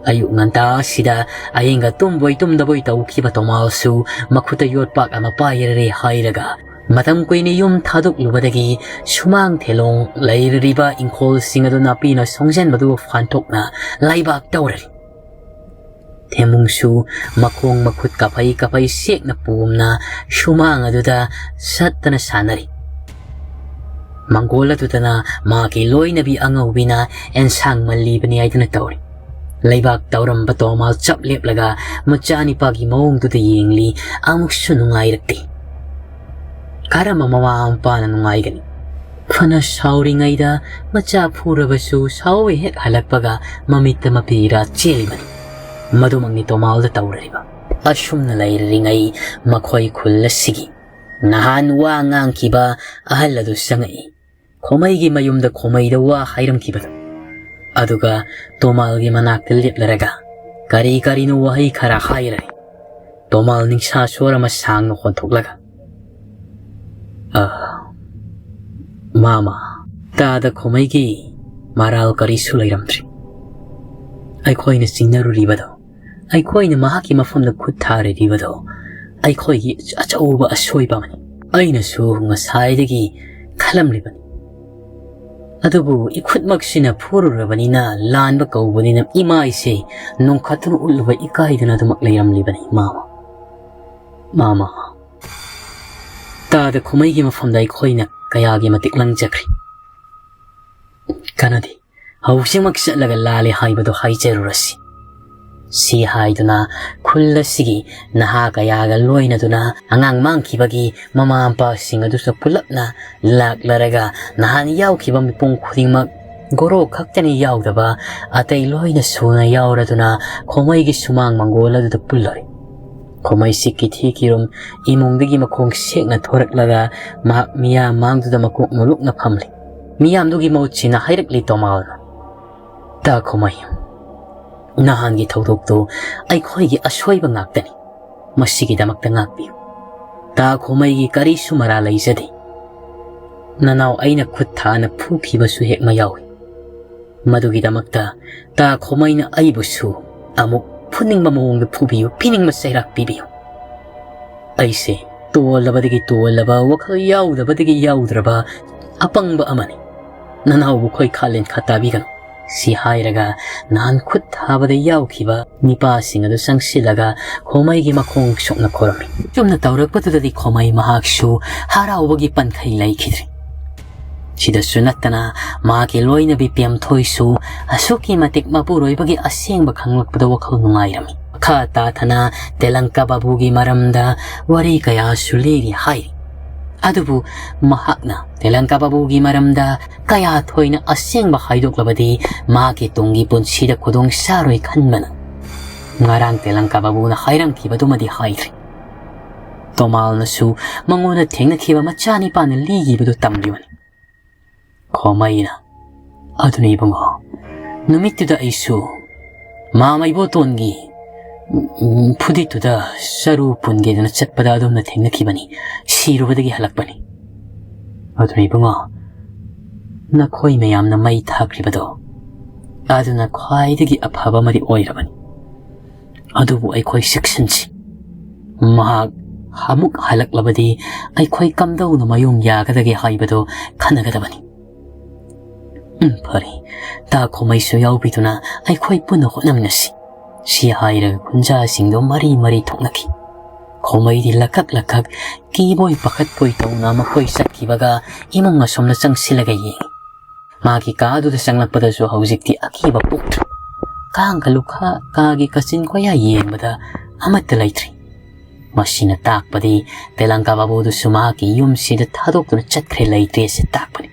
ꯑꯌꯨꯛ ꯉꯟꯇꯥ ꯑꯁꯤꯗ ꯑꯍꯤꯡꯒ ꯇꯨꯝꯕꯣꯏ ꯇꯨꯝꯗꯕꯣꯏ ꯇꯧꯈꯤꯕ ꯇꯣꯃꯥꯜꯁꯨ ꯃꯈꯨꯠꯇ ꯌꯣꯠꯄꯥꯛ ꯑꯃ ꯄꯥꯏꯔꯔꯦ ꯍꯥꯏꯔꯒ ꯃꯇꯝ ꯀꯨꯏꯅ ꯌꯨꯝ ꯊꯥꯗꯣꯛꯂꯨꯕꯗꯒꯤ ꯁꯨꯃꯥꯡ ꯊꯦꯂꯣꯡ ꯂꯩꯔꯤꯕ ꯏꯪꯈꯣꯜꯁꯤꯡ ꯑꯗꯨ ꯅꯥꯄꯤꯅ ꯁꯣꯡꯖꯟꯕꯗꯨ ꯐꯥꯟꯊꯣꯛꯅ ꯂꯩꯕꯥꯛ ꯇꯧꯔꯔꯤ꯫ ꯊꯦꯃꯨꯡꯁꯨ ꯃꯈꯣꯡ ꯃꯈꯨꯠ ꯀꯥꯐꯩ ꯀꯥꯐꯩ ꯁꯦꯛꯅ ꯄꯣꯝꯅ ꯁꯨꯃꯥꯡ ꯑꯗꯨꯗ ꯆꯠꯇꯅ ꯁꯥꯟꯅꯔꯤ꯫ ꯃꯪꯒꯣꯜ ꯑꯗꯨꯗꯅ ꯃꯥꯒꯤ ꯂꯣꯏꯅꯕꯤ ꯑꯉꯧꯕꯤꯅ ꯑꯦꯟꯁꯥꯡ ꯃꯜꯂꯤꯕꯅꯤ ꯍꯥꯏꯗꯨꯅ ꯇꯧꯔꯤ꯫ ꯂꯩꯕꯥꯛ ꯇꯧꯔꯝꯕ ꯇꯣꯃꯥꯜ ꯆꯞ ꯂꯦꯞꯂꯒ ꯃꯆꯥꯅꯤꯄꯥꯒꯤ ꯃꯑꯣꯡꯗꯨꯗ ꯌꯦꯡꯂꯤ꯫ ꯑꯃꯨꯛꯁꯨ ꯅꯨꯡꯉꯥꯏꯔꯛꯇꯦ꯫ ꯀꯔꯝꯕ ꯃꯃꯥ ꯃꯄꯥꯅ ꯅꯨꯡꯉꯥꯏꯒꯅꯤ? ꯐꯅ ꯁꯥꯎꯔꯤꯉꯩꯗ ꯃꯆꯥ ꯐꯨꯔꯕꯁꯨ ꯁꯥꯎꯕ ꯍꯦꯛ ꯍꯜꯂꯛꯄꯒ ꯃꯃꯤꯠꯇ ꯃꯄꯤꯔꯥ ꯆꯦꯜꯂꯤꯕꯅꯤ꯫ ꯃꯗꯨꯃꯛꯅꯤ ꯇꯣꯃꯥꯜꯗ ꯇꯧꯔꯤꯕ꯫ ꯑꯁꯨꯝꯅ ꯂꯩꯔꯤꯉꯩ ꯃꯈꯣꯏ ꯈꯨꯜ ꯑꯁꯤꯒꯤ ꯅꯍꯥꯟ ꯋꯥ ꯉꯥꯡꯈꯤꯕ ꯑꯍꯜ ꯑꯗꯨ ꯆꯪꯉꯛꯏ꯫ ꯈꯣꯃꯩꯒꯤ ꯃꯌꯨꯝꯗ ꯈꯣꯃꯩꯗ ꯋꯥ ꯍꯥꯏꯔꯝꯈꯤꯕꯗꯣ꯫ ꯑꯗꯨꯒ ꯇꯣꯃꯥꯜꯒꯤ ꯃꯅꯥꯛꯇ ꯂꯦꯞꯂꯔꯒ ꯀꯔꯤ ꯀꯔꯤꯅꯣ ꯋꯥꯍꯩ ꯈꯔ ꯍꯥꯏꯔꯦ꯫ ꯇꯣꯃꯥꯜ ꯅꯤꯡꯁꯥ ꯁꯣꯔ ꯑꯃ ꯁꯥꯡꯅ ꯍꯣꯟꯊꯣꯛꯂꯒ, ꯃꯥꯃ, ꯇꯥꯗ ꯈꯣꯃꯩꯒꯤ ꯃꯔꯥꯜ ꯀꯔꯤꯁꯨ ꯂꯩꯔꯝꯗ꯭ꯔꯤ꯫ ꯑꯩꯈꯣꯏꯅ ꯆꯤꯡꯅꯔꯨꯔꯤꯕꯗꯣ, ꯑꯩꯈꯣꯏꯅ ꯃꯍꯥꯛꯀꯤ ꯃꯐꯝꯗ ꯈꯨꯠ ꯊꯥꯔꯤꯕꯗꯣ ꯑꯩꯈꯣꯏꯒꯤ ꯑꯆꯧꯕ ꯑꯁꯣꯏꯕ ꯑꯃꯅꯤ꯫ ꯑꯩꯅꯁꯨ ꯉꯁꯥꯏꯗꯒꯤ ꯈꯜꯂꯝꯂꯤꯕꯅꯤ꯫ ꯑꯗꯨꯕꯨ ꯏꯈꯨꯠꯃꯛꯁꯤꯅ ꯐꯨꯔꯨꯔꯕꯅꯤꯅ, ꯂꯥꯟꯕ ꯀꯧꯕꯅꯤꯅ ꯏꯃꯥꯏꯁꯦ ꯅꯣꯡꯈꯠꯇꯨꯅ ꯎꯠꯂꯨꯕ ꯏꯀꯥꯏꯗꯅ ꯑꯗꯨꯃꯛ ꯂꯩꯔꯝꯂꯤꯕꯅꯤ, ꯃꯥꯃ꯫ ꯃꯥꯃ, ꯇꯥꯗ ꯈꯨꯃꯩꯒꯤ ꯃꯐꯝꯗ ꯑꯩꯈꯣꯏꯅ ꯀꯌꯥꯒꯤ ꯃꯇꯤꯛ ꯂꯪꯖꯈ꯭ꯔꯦ꯫ ꯀꯥꯟꯅꯗꯦ, ꯍꯧꯖꯤꯛꯃꯛ ꯆꯠꯂꯒ ꯂꯥꯜꯂꯦ ꯍꯥꯏꯕꯗꯣ ꯍꯥꯏꯖꯔꯨꯔꯁꯤ꯫ ꯁꯤ ꯍꯥꯏꯗꯨꯅ ꯈꯨꯜ ꯑꯁꯤꯒꯤ ꯅꯍꯥ ꯀꯌꯥꯒ ꯂꯣꯏꯅꯗꯨꯅ ꯑꯉꯥꯡ ꯃꯥꯡꯈꯤꯕꯒꯤ ꯃꯃꯥ ꯃꯄꯥꯁꯤꯡ ꯑꯗꯨꯁꯨ ꯄꯨꯂꯞꯅ ꯂꯥꯛꯂꯔꯒ ꯅꯍꯥꯟ ꯌꯥꯎꯈꯤꯕ ꯃꯤꯄꯨꯝ ꯈꯨꯗꯤꯡꯃꯛ ꯒꯣꯔꯣ ꯈꯛꯇꯅꯤ ꯌꯥꯎꯗꯕ, ꯑꯇꯩ ꯂꯣꯏꯅ ꯁꯨꯅ ꯌꯥꯎꯔꯗꯨꯅ ꯈꯣꯃꯩꯒꯤ ꯁꯨꯃꯥꯡ ꯃꯪꯒꯣꯜ ꯑꯗꯨꯗ ꯄꯨꯜꯂꯔꯦ꯫ ꯈꯣꯃꯩꯁꯤ ꯀꯤꯊꯤ ꯀꯤꯔꯨꯝ ꯏꯃꯨꯡꯗꯒꯤ ꯃꯈꯣꯡ ꯁꯦꯛꯅ ꯊꯣꯔꯛꯂꯒ ꯃꯍꯥꯛ ꯃꯤꯌꯥꯝ ꯃꯥꯡꯗꯨꯗ ꯃꯀꯣꯛ ꯅꯣꯂꯨꯛꯅ ꯐꯝꯂꯤ꯫ ꯃꯤꯌꯥꯝꯗꯨꯒꯤ ꯃꯍꯨꯠ ꯁꯤꯟꯅ ꯍꯥꯏꯔꯛꯂꯤ ꯇꯣꯃꯥꯜꯅ, "ꯇꯥ ꯈꯣꯃꯩ, ꯅꯍꯥꯟꯒꯤ ꯊꯧꯗꯣꯛꯇꯨ ꯑꯩꯈꯣꯏꯒꯤ ꯑꯁꯣꯏꯕ ꯉꯥꯛꯇꯅꯤ꯫ ꯃꯁꯤꯒꯤꯗꯃꯛꯇ ꯉꯥꯛꯄꯤꯌꯨ꯫ ꯇꯥ ꯈꯣꯃꯩꯒꯤ ꯀꯔꯤꯁꯨ ꯃꯔꯥꯜ ꯂꯩꯖꯗꯦ꯫ ꯅꯅꯥꯎ ꯑꯩꯅ ꯈꯨꯠ ꯊꯥꯅ ꯐꯨꯈꯤꯕꯁꯨ ꯍꯦꯛ ꯃꯌꯥꯎꯏ꯫ ꯃꯗꯨꯒꯤꯗꯃꯛꯇ ꯇꯥ ꯈꯣꯃꯩꯅ ꯑꯩꯕꯨꯁꯨ ꯑꯃꯨꯛ ꯐꯨꯅꯤꯡꯕ ꯃꯑꯣꯡꯗ ꯐꯨꯕꯤꯌꯨ, ꯄꯤꯅꯤꯡꯕ ꯆꯩꯔꯥꯛ ꯄꯤꯕꯤꯌꯨ꯫ ꯑꯩꯁꯦ ꯇꯣꯜꯂꯕꯗꯒꯤ ꯇꯣꯜꯂꯕ, ꯋꯥꯈꯜ ꯌꯥꯎꯗꯕꯗꯒꯤ ꯌꯥꯎꯗ꯭ꯔꯕ ꯑꯄꯪꯕ ꯑꯃꯅꯤ꯫ ꯅꯅꯥꯎꯕꯨ ꯈꯣꯏꯈꯥ ꯂꯦꯟꯈꯥ ꯇꯥꯕꯤꯒꯅꯨ꯫" ꯁꯤ ꯍꯥꯏꯔꯒ ꯅꯍꯥꯟ ꯈꯨꯠ ꯊꯥꯕꯗ ꯌꯥꯎꯈꯤꯕ ꯅꯤꯄꯥꯁꯤꯡ ꯑꯗꯨ ꯆꯪꯁꯤꯜꯂꯒ ꯈꯣꯃꯩꯒꯤ ꯃꯈꯣꯡ ꯁꯣꯛꯅ ꯈꯣꯔꯝꯃꯤ꯫ ꯆꯨꯝꯅ ꯇꯧꯔꯛꯄꯗꯨꯗꯗꯤ ꯈꯣꯃꯩ ꯃꯍꯥꯛꯁꯨ ꯍꯔꯥꯎꯕꯒꯤ ꯄꯟꯈꯩ ꯂꯩꯈꯤꯗ꯭ꯔꯦ꯫ ꯁꯤꯗꯁꯨ ꯅꯠꯇꯅ ꯃꯍꯥꯛꯀꯤ ꯂꯣꯏꯅꯕꯤ ꯄꯦꯝꯊꯣꯏꯁꯨ ꯑꯁꯨꯛꯀꯤ ꯃꯇꯤꯛ ꯃꯄꯨꯔꯣꯏꯕꯒꯤ ꯑꯁꯦꯡꯕ ꯈꯪꯂꯛꯄꯗ ꯋꯥꯈꯜ ꯅꯨꯡꯉꯥꯏꯔꯝꯃꯤ꯫ ꯃꯈꯥ ꯇꯥꯊꯅ ꯇꯦꯂꯪꯀꯥ ꯕꯥꯕꯨꯒꯤ ꯃꯔꯝꯗ ꯋꯥꯔꯤ ꯀꯌꯥꯁꯨ ꯂꯤꯔꯤ ꯍꯥꯏꯔꯤ꯫ ꯑꯗꯨꯕꯨ ꯃꯍꯥꯛꯅ ꯇꯦꯂꯪꯀꯥ ꯕꯥꯕꯨꯒꯤ ꯃꯔꯝꯗ ꯀꯌꯥ ꯊꯣꯏꯅ ꯑꯁꯦꯡꯕ ꯍꯥꯏꯗꯣꯛꯂꯕꯗꯤ ꯃꯍꯥꯛꯀꯤ ꯇꯨꯡꯒꯤ ꯄꯨꯟꯁꯤꯗ ꯈꯨꯗꯣꯡ ꯆꯥꯔꯣꯏ ꯈꯟꯕꯅ ꯉꯔꯥꯡ ꯇꯦꯂꯪꯀꯥ ꯕꯥꯕꯨꯅ ꯍꯥꯏꯔꯝꯈꯤꯕꯗꯨꯃꯗꯤ ꯍꯥꯏꯗ꯭ꯔꯤ꯫ ꯇꯣꯃꯥꯜꯅꯁꯨ ꯃꯉꯣꯟꯗ ꯊꯦꯡꯅꯈꯤꯕ ꯃꯆꯥꯅꯤꯄꯥꯅ ꯂꯤꯈꯤꯕꯗꯨ ꯇꯝꯂꯤꯕꯅꯤ꯫ ꯈꯣꯃꯩꯅ, "ꯑꯗꯨꯅ ꯏꯕꯨꯡꯉꯣ, ꯅꯨꯃꯤꯠꯇꯨꯗ ꯑꯩꯁꯨ ꯃꯥꯃ ꯏꯕꯣꯇꯣꯟꯒꯤ, ꯎꯝ, ꯐꯨꯗꯤꯠꯇꯨꯗ ꯆꯔꯨ ꯄꯨꯟꯒꯦꯗꯅ ꯆꯠꯄꯗ ꯑꯗꯣꯝꯅ ꯊꯦꯡꯅꯈꯤꯕꯅꯤ꯫ ꯁꯤꯔꯨꯕꯗꯒꯤ ꯍꯜꯂꯛꯄꯅꯤ꯫ ꯑꯗꯨꯅ ꯏꯕꯨꯡꯉꯣ, ꯅꯈꯣꯏ ꯃꯌꯥꯝꯅ ꯃꯩ ꯊꯥꯈ꯭ꯔꯤꯕꯗꯣ ꯑꯗꯨꯅ ꯈ꯭ꯋꯥꯏꯗꯒꯤ ꯑꯐꯕ ꯑꯃꯗꯤ ꯑꯣꯏꯔꯕꯅꯤ꯫ ꯑꯗꯨꯕꯨ ꯑꯩꯈꯣꯏ ꯆꯦꯛꯁꯤꯟꯁꯤ꯫ ꯃꯍꯥꯛ ꯑꯃꯨꯛ ꯍꯜꯂꯛꯂꯕꯗꯤ ꯑꯩꯈꯣꯏ ꯀꯝꯗꯧꯅ ꯃꯥꯌꯣꯡ ꯌꯥꯒꯗꯒꯦ ꯍꯥꯏꯕꯗꯨ ꯈꯟꯅꯒꯗꯕꯅꯤ꯫ ꯎꯝ, ꯐꯔꯦ, ꯇꯥ ꯈꯣꯃꯩꯁꯨ ꯌꯥꯎꯕꯤꯗꯨꯅ ꯑꯩꯈꯣꯏ ꯄꯨꯟꯅ ꯍꯣꯠꯅꯃꯤꯟꯅꯁꯤ꯫ ꯁꯤ ꯍꯥꯏꯔꯒ ꯈꯨꯟꯖꯥꯁꯤꯡꯗꯣ ꯃꯔꯤ ꯃꯔꯤ ꯊꯣꯛꯅꯈꯤ꯫ ꯈꯣꯃꯩꯗꯤ ꯂꯈꯛ ꯂꯈꯛ ꯀꯤꯕꯣꯏ ꯄꯥꯈꯠꯄꯣꯏ ꯇꯧꯅ ꯃꯈꯣꯏ ꯆꯠꯈꯤꯕꯒ ꯏꯃꯨꯡ ꯑꯁꯣꯝꯗ ꯆꯪꯁꯤꯜꯂꯒ ꯌꯦꯡꯉꯤ꯫ ꯃꯥꯒꯤ ꯀꯥꯗꯨꯗ ꯆꯪꯂꯛꯄꯗꯁꯨ ꯍꯧꯖꯤꯛꯇꯤ ꯑꯀꯤꯕ ꯄꯣꯛꯇ꯭ꯔꯦ꯫ ꯀꯥꯡꯒ ꯂꯨꯈꯥ, ꯀꯥꯒꯤ ꯀꯥꯆꯤꯟ ꯀꯣꯌꯥ ꯌꯦꯡꯕꯗ ꯑꯃꯠꯇ ꯂꯩꯇ꯭ꯔꯦ꯫ ꯃꯁꯤꯅ ꯇꯥꯛꯄꯗꯤ ꯇꯦꯂꯪꯀꯥ ꯕꯥꯕꯨꯗꯨꯁꯨ ꯃꯍꯥꯛꯀꯤ ꯌꯨꯝꯁꯤꯗ ꯊꯥꯗꯣꯛꯇꯨꯅ ꯆꯠꯈ꯭ꯔꯦ, ꯂꯩꯇ꯭ꯔꯦ ꯑꯁꯤ ꯇꯥꯛꯄꯅꯤ꯫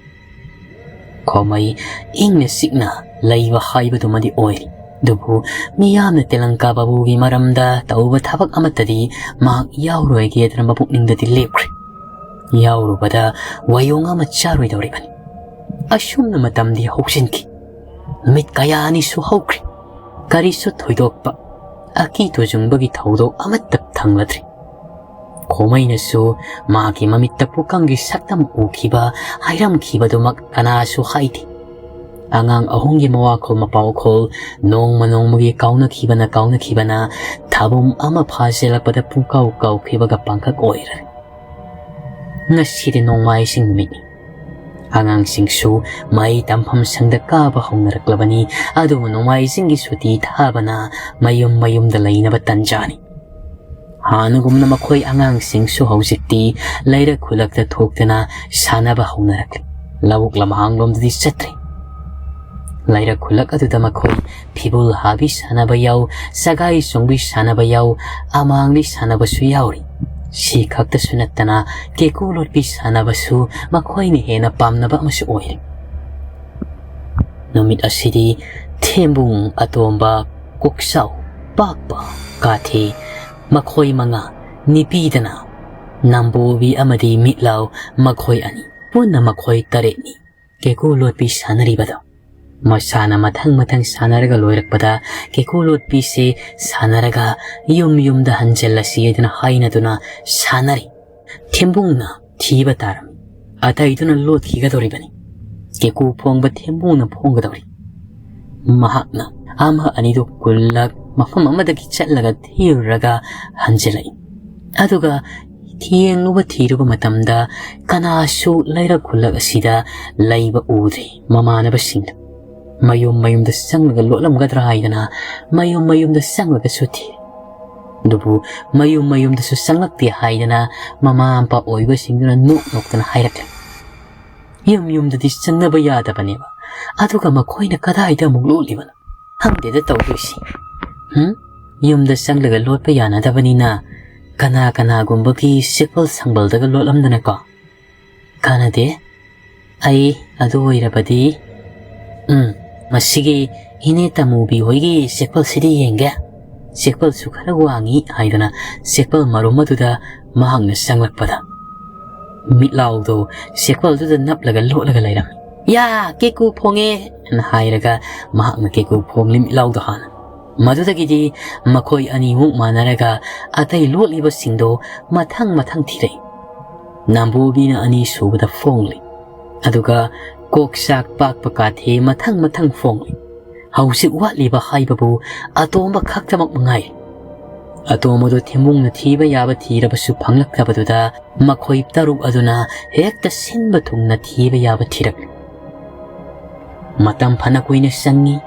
ꯈꯣꯃꯩ ꯏꯪꯅ ꯆꯤꯛꯅ ꯂꯩꯕ ꯍꯥꯏꯕꯗꯨꯃꯗꯤ ꯑꯣꯏꯔꯤ꯫ ꯑꯗꯨꯕꯨ ꯃꯤꯌꯥꯝꯅ ꯇꯦꯂꯪꯀꯥ ꯕꯥꯕꯨꯒꯤ ꯃꯔꯝꯗ ꯇꯧꯕ ꯊꯕꯛ ꯑꯃꯠꯇꯗꯤ ꯃꯍꯥꯛ ꯌꯥꯎꯔꯣꯏꯒꯦꯗꯅ ꯃꯄꯨꯛꯅꯤꯡꯗꯗꯤ ꯂꯦꯞꯈ꯭ꯔꯦ꯫ ꯌꯥꯎꯔꯨꯕꯗ ꯋꯥꯌꯣꯡ ꯑꯃ ꯆꯥꯔꯣꯏꯗꯧꯔꯤꯕꯅꯤ꯫ ꯑꯁꯨꯝꯅ ꯃꯇꯝꯗꯤ ꯍꯧꯖꯤꯟꯈꯤ꯫ ꯅꯨꯃꯤꯠ ꯀꯌꯥ ꯑꯅꯤꯁꯨ ꯍꯧꯈ꯭ꯔꯦ꯫ ꯀꯔꯤꯁꯨ ꯊꯣꯏꯗꯣꯛꯄ ꯑꯀꯤ ꯇꯨꯖꯨꯡꯕꯒꯤ ꯊꯧꯗꯣꯛ ꯑꯃꯠꯇ ꯊꯪꯂꯗ꯭ꯔꯤ꯫ ꯈꯣꯃꯩꯅꯁꯨ ꯃꯥꯒꯤ ꯃꯃꯤꯠꯇ ꯄꯨꯀꯪꯒꯤ ꯁꯛꯇꯝ ꯎꯈꯤꯕ, ꯍꯥꯏꯔꯝꯈꯤꯕꯗꯨꯃꯛ ꯀꯅꯥꯁꯨ ꯍꯥꯏꯗꯦ꯫ ꯑꯉꯥꯡ ꯑꯍꯨꯝꯒꯤ ꯃꯋꯥꯈꯣꯜ ꯃꯄꯥꯎꯈꯣꯜ ꯅꯣꯡꯃ ꯅꯣꯡꯃꯒꯤ ꯀꯥꯎꯅꯈꯤꯕꯅ ꯀꯥꯎꯅꯈꯤꯕꯅ ꯊꯥꯕꯨꯝ ꯑꯃ ꯐꯥꯖꯤꯜꯂꯛꯄꯗ ꯄꯨꯡꯀꯥꯎ ꯀꯥꯎꯈꯤꯕꯒ ꯄꯥꯡꯈꯛ ꯑꯣꯏꯔꯦ꯫ ꯉꯁꯤꯗꯤ ꯅꯣꯡꯃꯥꯏꯖꯤꯡ ꯅꯨꯃꯤꯠꯅꯤ꯫ ꯑꯉꯥꯡꯁꯤꯡꯁꯨ ꯃꯍꯩ ꯇꯝꯐꯝ ꯁꯪꯗ ꯀꯥꯕ ꯍꯧꯅꯔꯛꯂꯕꯅꯤ꯫ ꯑꯗꯨꯕꯨ ꯅꯣꯡꯃꯥꯏꯖꯤꯡꯒꯤ ꯁꯨꯇꯤ ꯊꯥꯕꯅ ꯃꯌꯨꯝ ꯃꯌꯨꯝꯗ ꯂꯩꯅꯕ ꯇꯟꯖꯥꯅꯤ꯫ ꯍꯥꯟꯅꯒꯨꯝꯅ ꯃꯈꯣꯏ ꯑꯉꯥꯡꯁꯤꯡꯁꯨ ꯍꯧꯖꯤꯛꯇꯤ ꯂꯩꯔꯛ ꯈꯨꯜꯂꯛꯇ ꯊꯣꯛꯇꯅ ꯁꯥꯟꯅꯕ ꯍꯧꯅꯔꯛꯂꯤ꯫ ꯂꯧꯕꯨꯛ ꯂꯝꯍꯥꯡꯂꯣꯝꯗꯗꯤ ꯆꯠꯇ꯭ꯔꯤ꯫ ꯂꯩꯔꯛ ꯈꯨꯜꯂꯛ ꯑꯗꯨꯗ ꯃꯈꯣꯏ ꯐꯤꯕꯨꯜ ꯍꯥꯕꯤ ꯁꯥꯟꯅꯕ ꯌꯥꯎ, ꯁꯒꯥꯏ ꯆꯣꯡꯕꯤ ꯁꯥꯟꯅꯕ ꯌꯥꯎ, ꯑꯃꯥꯡꯕꯤ ꯁꯥꯟꯅꯕꯁꯨ ꯌꯥꯎꯔꯤ꯫ ꯁꯤ ꯈꯛꯇꯁꯨ ꯅꯠꯇꯅ ꯀꯦꯀꯨ ꯂꯣꯠꯄꯤ ꯁꯥꯟꯅꯕꯁꯨ ꯃꯈꯣꯏꯅ ꯍꯦꯟꯅ ꯄꯥꯝꯅꯕ ꯑꯃꯁꯨ ꯑꯣꯏꯔꯤ꯫ ꯅꯨꯃꯤꯠ ꯑꯁꯤꯗꯤ ꯊꯦꯝꯕꯨꯡ, ꯑꯇꯣꯝꯕ, ꯀꯣꯛꯆꯥꯎ, ꯄꯥꯛꯄ, ꯀꯥꯊꯤ, ꯃꯈꯣꯏ ꯃꯉꯥ, ꯅꯤꯄꯤꯗꯅ ꯅꯝꯕꯣꯕꯤ ꯑꯃꯗꯤ ꯃꯤꯠꯂꯥꯎ, ꯃꯈꯣꯏ ꯑꯅꯤ, ꯄꯨꯟꯅ ꯃꯈꯣꯏ ꯇꯔꯦꯠꯅꯤ ꯀꯦꯀꯨ ꯂꯣꯠꯄꯤ ꯁꯥꯟꯅꯔꯤꯕꯗꯣ꯫ ꯃꯁꯥꯅ ꯃꯊꯪ ꯃꯊꯪ ꯁꯥꯟꯅꯔꯒ ꯂꯣꯏꯔꯛꯄꯗ ꯀꯦꯀꯨ ꯂꯣꯠꯄꯤꯁꯦ ꯁꯥꯟꯅꯔꯒ ꯌꯨꯝ ꯌꯨꯝꯗ ꯍꯟꯖꯜꯂꯁꯤ ꯍꯥꯏꯗꯨꯅ ꯍꯥꯏꯅꯗꯨꯅ ꯁꯥꯟꯅꯔꯤ꯫ ꯊꯦꯝꯕꯨꯡꯅ ꯊꯤꯕ ꯇꯥꯔꯝꯃꯤ꯫ ꯑꯇꯩꯗꯨꯅ ꯂꯣꯠꯈꯤꯒꯗꯧꯔꯤꯕꯅꯤ꯫ ꯀꯦꯀꯨ ꯐꯣꯡꯕ ꯊꯦꯝꯕꯨꯡꯅ ꯐꯣꯡꯒꯗꯧꯔꯤ꯫ ꯃꯍꯥꯛꯅ ꯑꯃ ꯑꯅꯤꯗꯨ ꯀꯨꯜꯂꯛ ꯃꯐꯝ ꯑꯃꯗꯒꯤ ꯆꯠꯂꯒ ꯊꯤꯔꯨꯔꯒ ꯍꯟꯖꯤꯜꯂꯛꯏ꯫ ꯑꯗꯨꯒ ꯊꯦꯡꯂꯨꯕ ꯊꯤꯔꯨꯕ ꯃꯇꯝꯗ ꯀꯅꯥꯁꯨ ꯂꯩꯔꯛ ꯈꯨꯜꯂꯛ ꯑꯁꯤꯗ ꯂꯩꯕ ꯎꯗ꯭ꯔꯤ꯫ ꯃꯃꯥꯟꯅꯕꯁꯤꯡꯗ ꯃꯌꯨꯝ ꯃꯌꯨꯝꯗ ꯆꯪꯂꯒ ꯂꯣꯠꯂꯝꯒꯗ꯭ꯔꯥ ꯍꯥꯏꯗꯅ ꯃꯌꯨꯝ ꯃꯌꯨꯝꯗ ꯆꯪꯂꯒꯁꯨ ꯊꯤꯔꯦ꯫ ꯑꯗꯨꯕꯨ ꯃꯌꯨꯝ ꯃꯌꯨꯝꯗꯁꯨ ꯆꯪꯂꯛꯇꯦ ꯍꯥꯏꯗꯅ ꯃꯃꯥ ꯃꯄꯥ ꯑꯣꯏꯕꯁꯤꯡꯗꯨꯅ ꯅꯣꯛ ꯅꯣꯛꯇꯅ ꯍꯥꯏꯔꯛꯂꯦ꯫ ꯌꯨꯝ ꯌꯨꯝꯗꯗꯤ ꯆꯪꯅꯕ ꯌꯥꯗꯕꯅꯦꯕ꯫ ꯑꯗꯨꯒ ꯃꯈꯣꯏꯅ ꯀꯗꯥꯏꯗ ꯑꯃꯨꯛ ꯂꯣꯠꯂꯤꯕꯅꯣ? ꯈꯪꯗꯦꯗ ꯇꯧꯗꯣꯏꯁꯤ꯫ ꯍꯨꯝ? ꯌꯨꯝꯗ ꯆꯪꯂꯒ ꯂꯣꯠꯄ ꯌꯥꯅꯗꯕꯅꯤꯅ ꯀꯅꯥ ꯀꯅꯥꯒꯨꯝꯕꯒꯤ ꯆꯦꯛꯄꯜ ꯁꯪꯕꯜꯗꯒ ꯂꯣꯠꯂꯝꯗꯅꯀꯣ? ꯀꯥꯟꯅꯗꯦ꯫ ꯑꯩ ꯑꯗꯨ ꯑꯣꯏꯔꯕꯗꯤ, ꯎꯝ, ꯃꯁꯤꯒꯤ ꯏꯅꯦ ꯇꯃꯨꯕꯤ ꯍꯣꯏꯒꯤ ꯆꯦꯛꯄꯜꯁꯤꯗꯤ ꯌꯦꯡꯒꯦ꯫ ꯆꯦꯛꯄꯜꯁꯨ ꯈꯔ ꯋꯥꯡꯉꯤ ꯍꯥꯏꯗꯅ ꯆꯦꯛꯄꯜ ꯃꯔꯨꯝ ꯑꯗꯨꯗ ꯃꯍꯥꯛꯅ ꯆꯪꯂꯛꯄꯗ ꯃꯤꯠꯂꯥꯎꯗꯣ ꯆꯦꯛꯄꯜꯗꯨꯗ ꯅꯞꯂꯒ ꯂꯣꯠꯂꯒ ꯂꯩꯔꯝꯃꯤ꯫ "ꯌꯥ, ꯀꯦꯀꯨ ꯐꯣꯡꯉꯦ!" ꯑꯅ ꯍꯥꯏꯔꯒ ꯃꯍꯥꯛꯅ ꯀꯦꯀꯨ ꯐꯣꯡꯂꯤ ꯃꯤꯠꯂꯥꯎꯗꯣ ꯍꯥꯟꯅ꯫ ꯃꯗꯨꯗꯒꯤꯗꯤ ꯃꯈꯣꯏ ꯑꯅꯤꯃꯨꯛ ꯃꯥꯟꯅꯔꯒ ꯑꯇꯩ ꯂꯣꯠꯂꯤꯕꯁꯤꯡꯗꯣ ꯃꯊꯪ ꯃꯊꯪ ꯊꯤꯔꯛꯏ꯫ ꯅꯥꯝꯕꯣꯕꯤꯅ ꯑꯅꯤꯁꯨꯕꯗ ꯐꯣꯡꯂꯤ꯫ ꯑꯗꯨꯒ ꯀꯣꯛꯆꯥꯛ ꯄꯥꯛꯄ ꯀꯥꯊꯦ ꯃꯊꯪ ꯃꯊꯪ ꯐꯣꯡꯂꯤ꯫ ꯍꯧꯖꯤꯛ ꯋꯥꯠꯂꯤꯕ ꯍꯥꯏꯕꯕꯨ ꯑꯇꯣꯝꯕ ꯈꯛꯇꯃꯛ ꯃꯉꯥꯏꯔꯦ꯫ ꯑꯇꯣꯝꯕꯗꯨ ꯊꯦꯝꯕꯨꯡꯅ ꯊꯤꯕ ꯌꯥꯕ ꯊꯤꯔꯕꯁꯨ ꯐꯪꯂꯛꯇꯕꯗꯨꯗ ꯃꯈꯣꯏ ꯇꯔꯨꯛ ꯑꯗꯨꯅ ꯍꯦꯛꯇ ꯁꯤꯟꯕ ꯊꯨꯡꯅ ꯊꯤꯕ ꯌꯥꯕ ꯊꯤꯔꯛꯂꯤ꯫ ꯃꯇꯝ ꯐꯅ ꯀꯨꯏꯅ ꯆꯪꯉꯤ꯫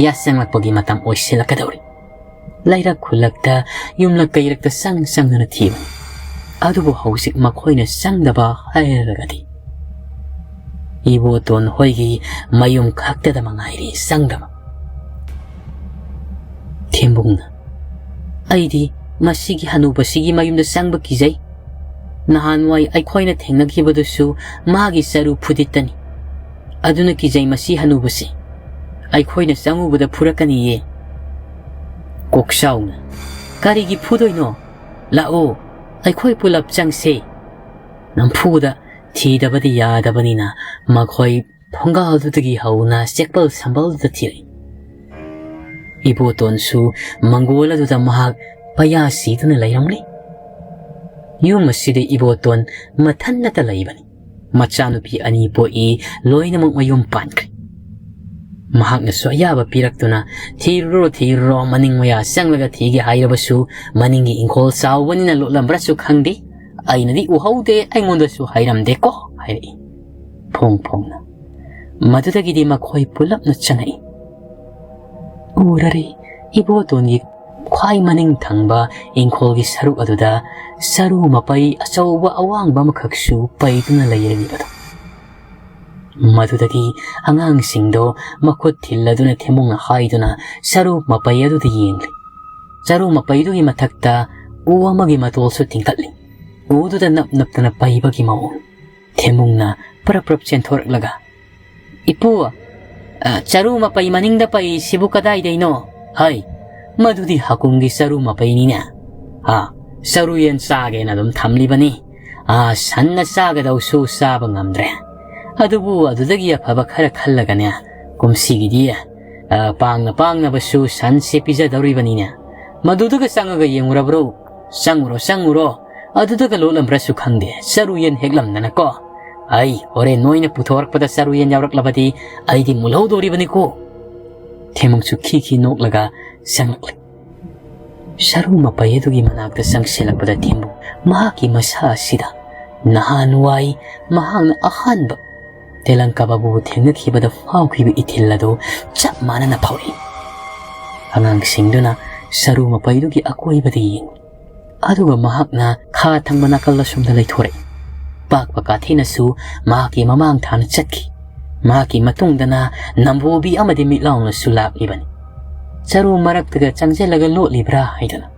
ꯌꯥꯆꯪꯂꯛꯄꯒꯤ ꯃꯇꯝ ꯑꯣꯏꯁꯤꯜꯂꯛꯀꯗꯧꯔꯤ꯫ ꯂꯩꯔꯛ ꯈꯨꯜꯂꯛꯇ, ꯌꯨꯝꯂꯛ ꯀꯩꯔꯛꯇ ꯆꯪ ꯆꯪꯗꯨꯅ ꯊꯤꯕꯅꯤ꯫ ꯑꯗꯨꯕꯨ ꯍꯧꯖꯤꯛ ꯃꯈꯣꯏꯅ ꯆꯪꯗꯕ ꯍꯥꯏꯔꯒꯗꯤ ꯏꯕꯣꯇꯣꯟ ꯍꯣꯏꯒꯤ ꯃꯌꯨꯝ ꯈꯛꯇꯗ ꯃꯉꯥꯏꯔꯦ ꯆꯪꯗꯕ꯫ ꯊꯦꯝꯕꯨꯡꯅ, "ꯑꯩꯗꯤ ꯃꯁꯤꯒꯤ ꯍꯅꯨꯕꯁꯤꯒꯤ ꯃꯌꯨꯝꯗ ꯆꯪꯕ ꯀꯤꯖꯩ꯫ ꯅꯍꯥꯟꯋꯥꯏ ꯑꯩꯈꯣꯏꯅ ꯊꯦꯡꯅꯈꯤꯕꯗꯨꯁꯨ ꯃꯥꯒꯤ ꯆꯔꯨ ꯐꯨꯗꯤꯠꯇꯅꯤ꯫ ꯑꯗꯨꯅ ꯀꯤꯖꯩ ꯃꯁꯤ ꯍꯅꯨꯕꯁꯤ꯫ ꯑꯩꯈꯣꯏꯅ ꯆꯪꯉꯨꯕꯗ ꯐꯨꯔꯛꯀꯅꯤꯌꯦ꯫" ꯀꯣꯛꯆꯥꯎꯅ, "ꯀꯔꯤꯒꯤ ꯐꯨꯗꯣꯏꯅꯣ? ꯂꯥꯛꯑꯣ, ꯑꯩꯈꯣꯏ ꯄꯨꯂꯞ ꯆꯪꯁꯦ꯫" ꯅꯝꯐꯨꯗ ꯊꯤꯗꯕꯗꯤ ꯌꯥꯗꯕꯅꯤꯅ ꯃꯈꯣꯏ ꯊꯣꯡꯒꯥꯜꯗꯨꯗꯒꯤ ꯍꯧꯅ ꯆꯦꯛꯄꯜ ꯁꯝꯕꯜꯗꯨꯗ ꯊꯤꯔꯛꯏ꯫ ꯏꯕꯣꯇꯣꯟꯁꯨ ꯃꯪꯒꯣꯜ ꯑꯗꯨꯗ ꯃꯍꯥꯛ ꯄꯌꯥ ꯁꯤꯗꯨꯅ ꯂꯩꯔꯝꯂꯤ꯫ ꯌꯨꯝ ꯑꯁꯤꯗ ꯏꯕꯣꯇꯣꯟ ꯃꯊꯟꯅꯇ ꯂꯩꯕꯅꯤ꯫ ꯃꯆꯥꯅꯨꯄꯤ ꯑꯅꯤ ꯄꯣꯛꯏ, ꯂꯣꯏꯅꯃꯛ ꯃꯌꯨꯝ ꯄꯥꯟꯈ꯭ꯔꯦ꯫ ꯃꯍꯥꯛꯅꯁꯨ ꯑꯌꯥꯕ ꯄꯤꯔꯛꯇꯨꯅ, "ꯊꯤꯔꯨꯔꯣ, ꯊꯤꯔꯨꯔꯣ, ꯃꯅꯤꯡ ꯃꯌꯥ ꯆꯪꯂꯒ ꯊꯤꯒꯦ ꯍꯥꯏꯔꯕꯁꯨ ꯃꯅꯤꯡꯒꯤ ꯏꯪꯈꯣꯜ ꯆꯥꯎꯕꯅꯤꯅ ꯂꯣꯠꯂꯝꯕ꯭ꯔꯥꯁꯨ ꯈꯪꯗꯦ꯫ ꯑꯩꯅꯗꯤ ꯎꯍꯧꯗꯦ, ꯑꯩꯉꯣꯟꯗꯁꯨ ꯍꯥꯏꯔꯝꯗꯦꯀꯣ," ꯍꯥꯏꯔꯛꯏ ꯐꯣꯡ ꯐꯣꯡꯅ꯫ ꯃꯗꯨꯗꯒꯤꯗꯤ ꯃꯈꯣꯏ ꯄꯨꯂꯞꯅ ꯆꯪꯉꯛꯏ꯫ ꯎꯔꯔꯦ, ꯏꯕꯣꯇꯣꯟꯒꯤ ꯈ꯭ꯋꯥꯏ ꯃꯅꯤꯡ ꯊꯪꯕ ꯏꯪꯈꯣꯜꯒꯤ ꯁꯔꯨꯛ ꯑꯗꯨꯗ ꯆꯔꯨ ꯃꯄꯩ ꯑꯆꯧꯕ ꯑꯋꯥꯡꯕ ꯑꯃꯈꯛꯁꯨ ꯄꯩꯗꯨꯅ ꯂꯩꯔꯝꯃꯤꯕꯗꯣ꯫ ꯃꯗꯨꯗꯒꯤ ꯑꯉꯥꯡꯁꯤꯡꯗꯣ ꯃꯈꯨꯠ ꯊꯤꯜꯂꯗꯨꯅ ꯊꯦꯝꯃꯨꯡꯅ ꯍꯥꯏꯗꯨꯅ ꯆꯔꯨ ꯃꯄꯩ ꯑꯗꯨꯗ ꯌꯦꯡꯂꯤ꯫ ꯆꯔꯨ ꯃꯄꯩꯗꯨꯒꯤ ꯃꯊꯛꯇ ꯎ ꯑꯃꯒꯤ ꯃꯇꯣꯜꯁꯨ ꯇꯤꯡꯈꯠꯂꯤ꯫ ꯎꯗꯨꯗ ꯅꯞ ꯅꯞꯇꯅ ꯄꯩꯕꯒꯤ ꯃꯑꯣꯡ꯫ ꯊꯦꯝꯃꯨꯡꯅ ꯄ꯭ꯔꯞ ꯄ꯭ꯔꯞ ꯆꯦꯟꯊꯣꯔꯛꯂꯒ, "ꯏꯄꯨ, ꯑ, ꯆꯔꯨ ꯃꯄꯩ ꯃꯅꯤꯡꯗ ꯄꯩꯁꯤꯕꯨ ꯀꯗꯥꯏꯗꯩꯅꯣ?" "ꯍꯩ, ꯃꯗꯨꯗꯤ ꯍꯀꯨꯝꯒꯤ ꯆꯔꯨ ꯃꯄꯩꯅꯤꯅꯦ꯫ ꯑ, ꯆꯔꯨ ꯌꯦꯟ ꯆꯥꯒꯦꯅ ꯑꯗꯨꯝ ꯊꯝꯂꯤꯕꯅꯤ꯫ ꯑ, ꯁꯟꯅ ꯆꯥꯒꯗꯧꯁꯨ ꯆꯥꯕ ꯉꯝꯗ꯭ꯔꯦ꯫ ꯑꯗꯨꯕꯨ ꯑꯗꯨꯗꯒꯤ ꯑꯐꯕ ꯈꯔ ꯈꯜꯂꯒꯅꯦ, ꯀꯨꯝꯁꯤꯒꯤꯗꯤ, ꯑ, ꯄꯥꯡꯅ ꯄꯥꯡꯅꯕꯁꯨ ꯁꯟꯁꯦ ꯄꯤꯖꯗꯧꯔꯤꯕꯅꯤꯅꯦ꯫ ꯃꯗꯨꯗꯨꯒ ꯆꯪꯉꯒ ꯌꯦꯡꯉꯨꯔꯕ꯭ꯔꯣ? ꯆꯪꯉꯨꯔꯣ, ꯆꯪꯉꯨꯔꯣ꯫ ꯑꯗꯨꯗꯒ ꯂꯣꯠꯂꯝꯕ꯭ꯔꯁꯨ ꯈꯪꯗꯦ, ꯆꯔꯨ ꯌꯦꯟ ꯍꯦꯛꯂꯝꯗꯅꯀꯣ꯫ ꯑꯩ ꯍꯣꯔꯦꯟ ꯅꯣꯏꯅ ꯄꯨꯊꯣꯔꯛꯄꯗ ꯆꯔꯨ ꯌꯦꯟ ꯌꯥꯎꯔꯛꯂꯕꯗꯤ ꯑꯩꯗꯤ ꯃꯨꯜꯍꯧꯗꯣꯔꯤꯕꯅꯤꯀꯣ꯫" ꯊꯦꯝꯃꯨꯡꯁꯨ ꯈꯤ ꯈꯤ ꯅꯣꯛꯂꯒ ꯆꯪꯂꯛꯂꯤ꯫ ꯆꯔꯨ ꯃꯄꯩ ꯑꯗꯨꯒꯤ ꯃꯅꯥꯛꯇ ꯆꯪꯁꯤꯜꯂꯛꯄꯗ ꯊꯦꯝꯃꯨꯡ ꯃꯍꯥꯛꯀꯤ ꯃꯁꯥ ꯑꯁꯤꯗ ꯅꯍꯥꯟꯋꯥꯏ ꯃꯍꯥꯛꯅ ꯑꯍꯥꯟꯕ ꯇꯦꯂꯪꯀꯥ ꯕꯥꯕꯨꯕꯨ ꯊꯦꯡꯅꯈꯤꯕꯗ ꯐꯥꯎꯈꯤꯕ ꯏꯊꯤꯜ ꯑꯗꯨ ꯆꯞ ꯃꯥꯟꯅꯅ ꯐꯥꯎꯔꯛꯏ꯫ ꯑꯉꯥꯡꯁꯤꯡꯗꯨꯅ ꯆꯔꯨ ꯃꯄꯩꯗꯨꯒꯤ ꯑꯀꯣꯏꯕꯗ ꯌꯦꯡꯂꯤ꯫ ꯑꯗꯨꯒ ꯃꯍꯥꯛꯅ ꯈꯥ ꯊꯪꯕ ꯅꯥꯀꯜ ꯑꯁꯣꯝꯗ ꯂꯩꯊꯣꯔꯛꯏ꯫ ꯄꯥꯛꯄ ꯀꯥꯊꯤꯅꯁꯨ ꯃꯍꯥꯛꯀꯤ ꯃꯃꯥꯡ ꯊꯥꯅ ꯆꯠꯈꯤ꯫ ꯃꯍꯥꯛꯀꯤ ꯃꯇꯨꯡꯗꯅ ꯅꯝꯕꯣꯕꯤ ꯑꯃꯗꯤ ꯃꯤꯠꯂꯥꯎꯅꯁꯨ ꯂꯥꯛꯂꯤꯕꯅꯤ꯫ ꯆꯔꯨ ꯃꯔꯛꯇꯒ ꯆꯪꯁꯤꯜꯂꯒ ꯂꯣꯠꯂꯤꯕ꯭ꯔꯥ ꯍꯥꯏꯗꯨꯅ꯫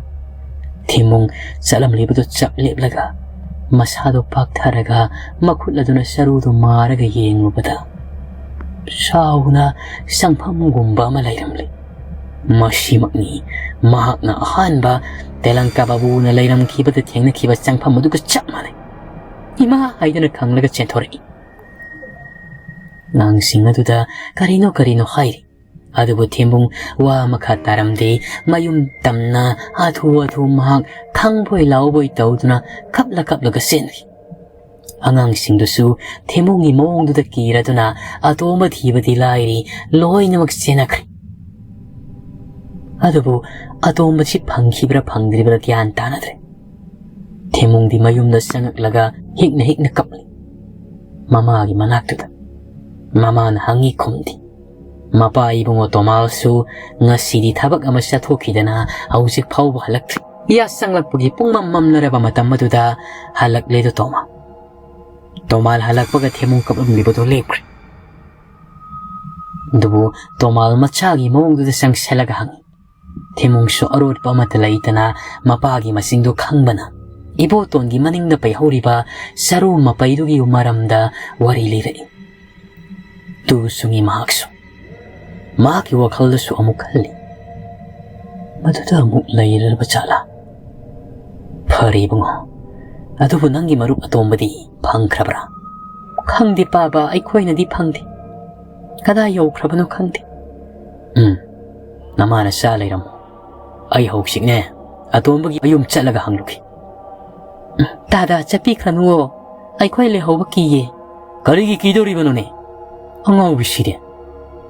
ꯊꯦꯝꯃꯨꯡ ꯆꯠꯂꯝꯂꯤꯕꯗꯨ ꯆꯞ ꯂꯦꯞꯂꯒ ꯃꯁꯥꯗꯨ ꯄꯥꯛꯊꯔꯒ ꯃꯈꯨꯠ ꯑꯗꯨꯅ ꯆꯔꯨꯗꯨ ꯃꯥꯔꯒ ꯌꯦꯡꯂꯨꯕꯗ ꯆꯥꯎꯅ ꯆꯪꯐꯝꯒꯨꯝꯕ ꯑꯃ ꯂꯩꯔꯝꯂꯦ꯫ ꯃꯁꯤꯃꯛꯅꯤ ꯃꯍꯥꯛꯅ ꯑꯍꯥꯟꯕ ꯇꯦꯂꯪꯀꯥ ꯕꯥꯕꯨꯅ ꯂꯩꯔꯝꯈꯤꯕꯗ ꯊꯦꯡꯅꯈꯤꯕ ꯆꯪꯐꯝ ꯑꯗꯨꯒ ꯆꯞ ꯃꯥꯟꯅꯩ꯫ "ꯏꯃꯥ!" ꯍꯥꯏꯗꯨꯅ ꯈꯪꯂꯒ ꯆꯦꯟꯊꯣꯔꯛꯏ꯫ ꯑꯉꯥꯡꯁꯤꯡ ꯑꯗꯨꯗ ꯀꯔꯤꯅꯣ ꯀꯔꯤꯅꯣ ꯍꯥꯏꯔꯤ꯫ ꯑꯗꯨꯕꯨ ꯊꯦꯝꯕꯨꯡ ꯋꯥ ꯃꯈꯥ ꯇꯥꯔꯝꯗꯦ꯫ ꯃꯌꯨꯝ ꯇꯝꯅ ꯍꯥꯊꯨ ꯍꯥꯊꯨ ꯃꯍꯥꯛ ꯈꯪꯕꯣꯏ ꯂꯥꯎꯕꯣꯏ ꯇꯧꯗꯨꯅ ꯀꯞꯂ ꯀꯞꯂꯒ ꯆꯦꯟꯈꯤ꯫ ꯑꯉꯥꯡꯁꯤꯡꯗꯨꯁꯨ ꯊꯦꯃꯨꯡꯒꯤ ꯃꯑꯣꯡꯗꯨꯗ ꯀꯤꯔꯗꯨꯅ ꯑꯇꯣꯝꯕ ꯊꯤꯕꯗꯤ ꯂꯥꯏꯔꯤ, ꯂꯣꯏꯅꯃꯛ ꯆꯦꯟꯅꯈ꯭ꯔꯦ꯫ ꯑꯗꯨꯕꯨ ꯑꯇꯣꯝꯕꯁꯤ ꯐꯪꯈꯤꯕ꯭ꯔꯥ ꯐꯪꯗ꯭ꯔꯤꯕ꯭ꯔꯥ ꯒ꯭ꯌꯥꯟ ꯇꯥꯅꯗ꯭ꯔꯦ꯫ ꯊꯦꯃꯨꯡꯗꯤ ꯃꯌꯨꯝꯗ ꯆꯪꯉꯛꯂꯒ ꯍꯤꯛꯅ ꯍꯤꯛꯅ ꯀꯞꯂꯤ꯫ ꯃꯃꯥꯒꯤ ꯃꯅꯥꯛꯇꯨꯗ꯫ ꯃꯃꯥꯅ ꯍꯪꯉꯤ ꯈꯨꯝꯗꯦ꯫ ꯃꯄꯥ ꯏꯕꯨꯡꯉꯣ ꯇꯣꯃꯥꯜꯁꯨ ꯉꯁꯤꯗꯤ ꯊꯕꯛ ꯑꯃ ꯆꯠꯊꯣꯛꯈꯤꯗꯅ ꯍꯧꯖꯤꯛ ꯐꯥꯎꯕ ꯍꯜꯂꯛꯇ꯭ꯔꯤ꯫ ꯌꯥꯆꯪꯂꯛꯄꯒꯤ ꯄꯨꯡꯃꯝ ꯃꯝꯅꯔꯕ ꯃꯇꯝ ꯑꯗꯨꯗ ꯍꯜꯂꯛꯂꯦꯗꯣ ꯇꯣꯃꯥꯜ꯫ ꯇꯣꯃꯥꯜ ꯍꯜꯂꯛꯄꯒ ꯊꯦꯃꯨꯡ ꯀꯞꯂꯝꯂꯤꯕꯗꯨ ꯂꯦꯞꯈ꯭ꯔꯦ꯫ ꯑꯗꯨꯕꯨ ꯇꯣꯃꯥꯜ ꯃꯆꯥꯒꯤ ꯃꯑꯣꯡꯗꯨꯗ ꯆꯪꯁꯤꯜꯂꯒ ꯍꯪꯉꯤ꯫ ꯊꯦꯃꯨꯡꯁꯨ ꯑꯔꯣꯠꯄ ꯑꯃꯠꯇ ꯂꯩꯇꯅ ꯃꯄꯥꯒꯤ ꯃꯁꯤꯡꯗꯨ ꯈꯪꯕꯅ ꯏꯕꯣꯇꯣꯟꯒꯤ ꯃꯅꯤꯡꯗ ꯄꯩꯍꯧꯔꯤꯕ ꯆꯔꯨ ꯃꯄꯩꯗꯨꯒꯤ ꯃꯔꯝꯗ ꯋꯥꯔꯤ ꯂꯤꯔꯛꯏ꯫ ꯇꯨ ꯁꯨꯡꯉꯤ ꯃꯍꯥꯛꯁꯨ꯫ ꯃꯍꯥꯛꯀꯤ ꯋꯥꯈꯜꯗꯁꯨ ꯑꯃꯨꯛ ꯈꯜꯂꯤ, "ꯃꯗꯨꯗ ꯑꯃꯨꯛ ꯂꯩꯔꯕ ꯖꯥꯠꯂꯥ? ꯐꯔꯦ ꯏꯕꯨꯡꯉꯣ, ꯑꯗꯨꯕꯨ ꯅꯪꯒꯤ ꯃꯔꯨꯞ ꯑꯇꯣꯝꯕꯗꯤ ꯐꯪꯈ꯭ꯔꯕ꯭ꯔꯥ?" "ꯈꯪꯗꯦ ꯄꯥꯕ, ꯑꯩꯈꯣꯏꯅꯗꯤ ꯐꯪꯗꯦ꯫ ꯀꯗꯥꯏ ꯌꯧꯈ꯭ꯔꯕꯅꯣ ꯈꯪꯗꯦ꯫" "ꯎꯝ, ꯅꯃꯥꯅ ꯆꯥ ꯂꯩꯔꯝꯃꯣ꯫ ꯑꯩ ꯍꯧꯖꯤꯛꯅꯦ ꯑꯇꯣꯝꯕꯒꯤ ꯃꯌꯨꯝ ꯆꯠꯂꯒ ꯍꯪꯂꯨꯈꯤ꯫" "ꯇꯥꯗ, ꯆꯠꯄꯤꯈ꯭ꯔꯅꯨꯋꯣ, ꯑꯩꯈꯣꯏ ꯂꯩꯍꯧꯕ ꯀꯤꯌꯦ꯫" "ꯀꯔꯤꯒꯤ ꯀꯤꯗꯧꯔꯤꯕꯅꯣꯅꯦ? ꯑꯉꯥꯎꯕꯤꯁꯤꯗꯤ꯫"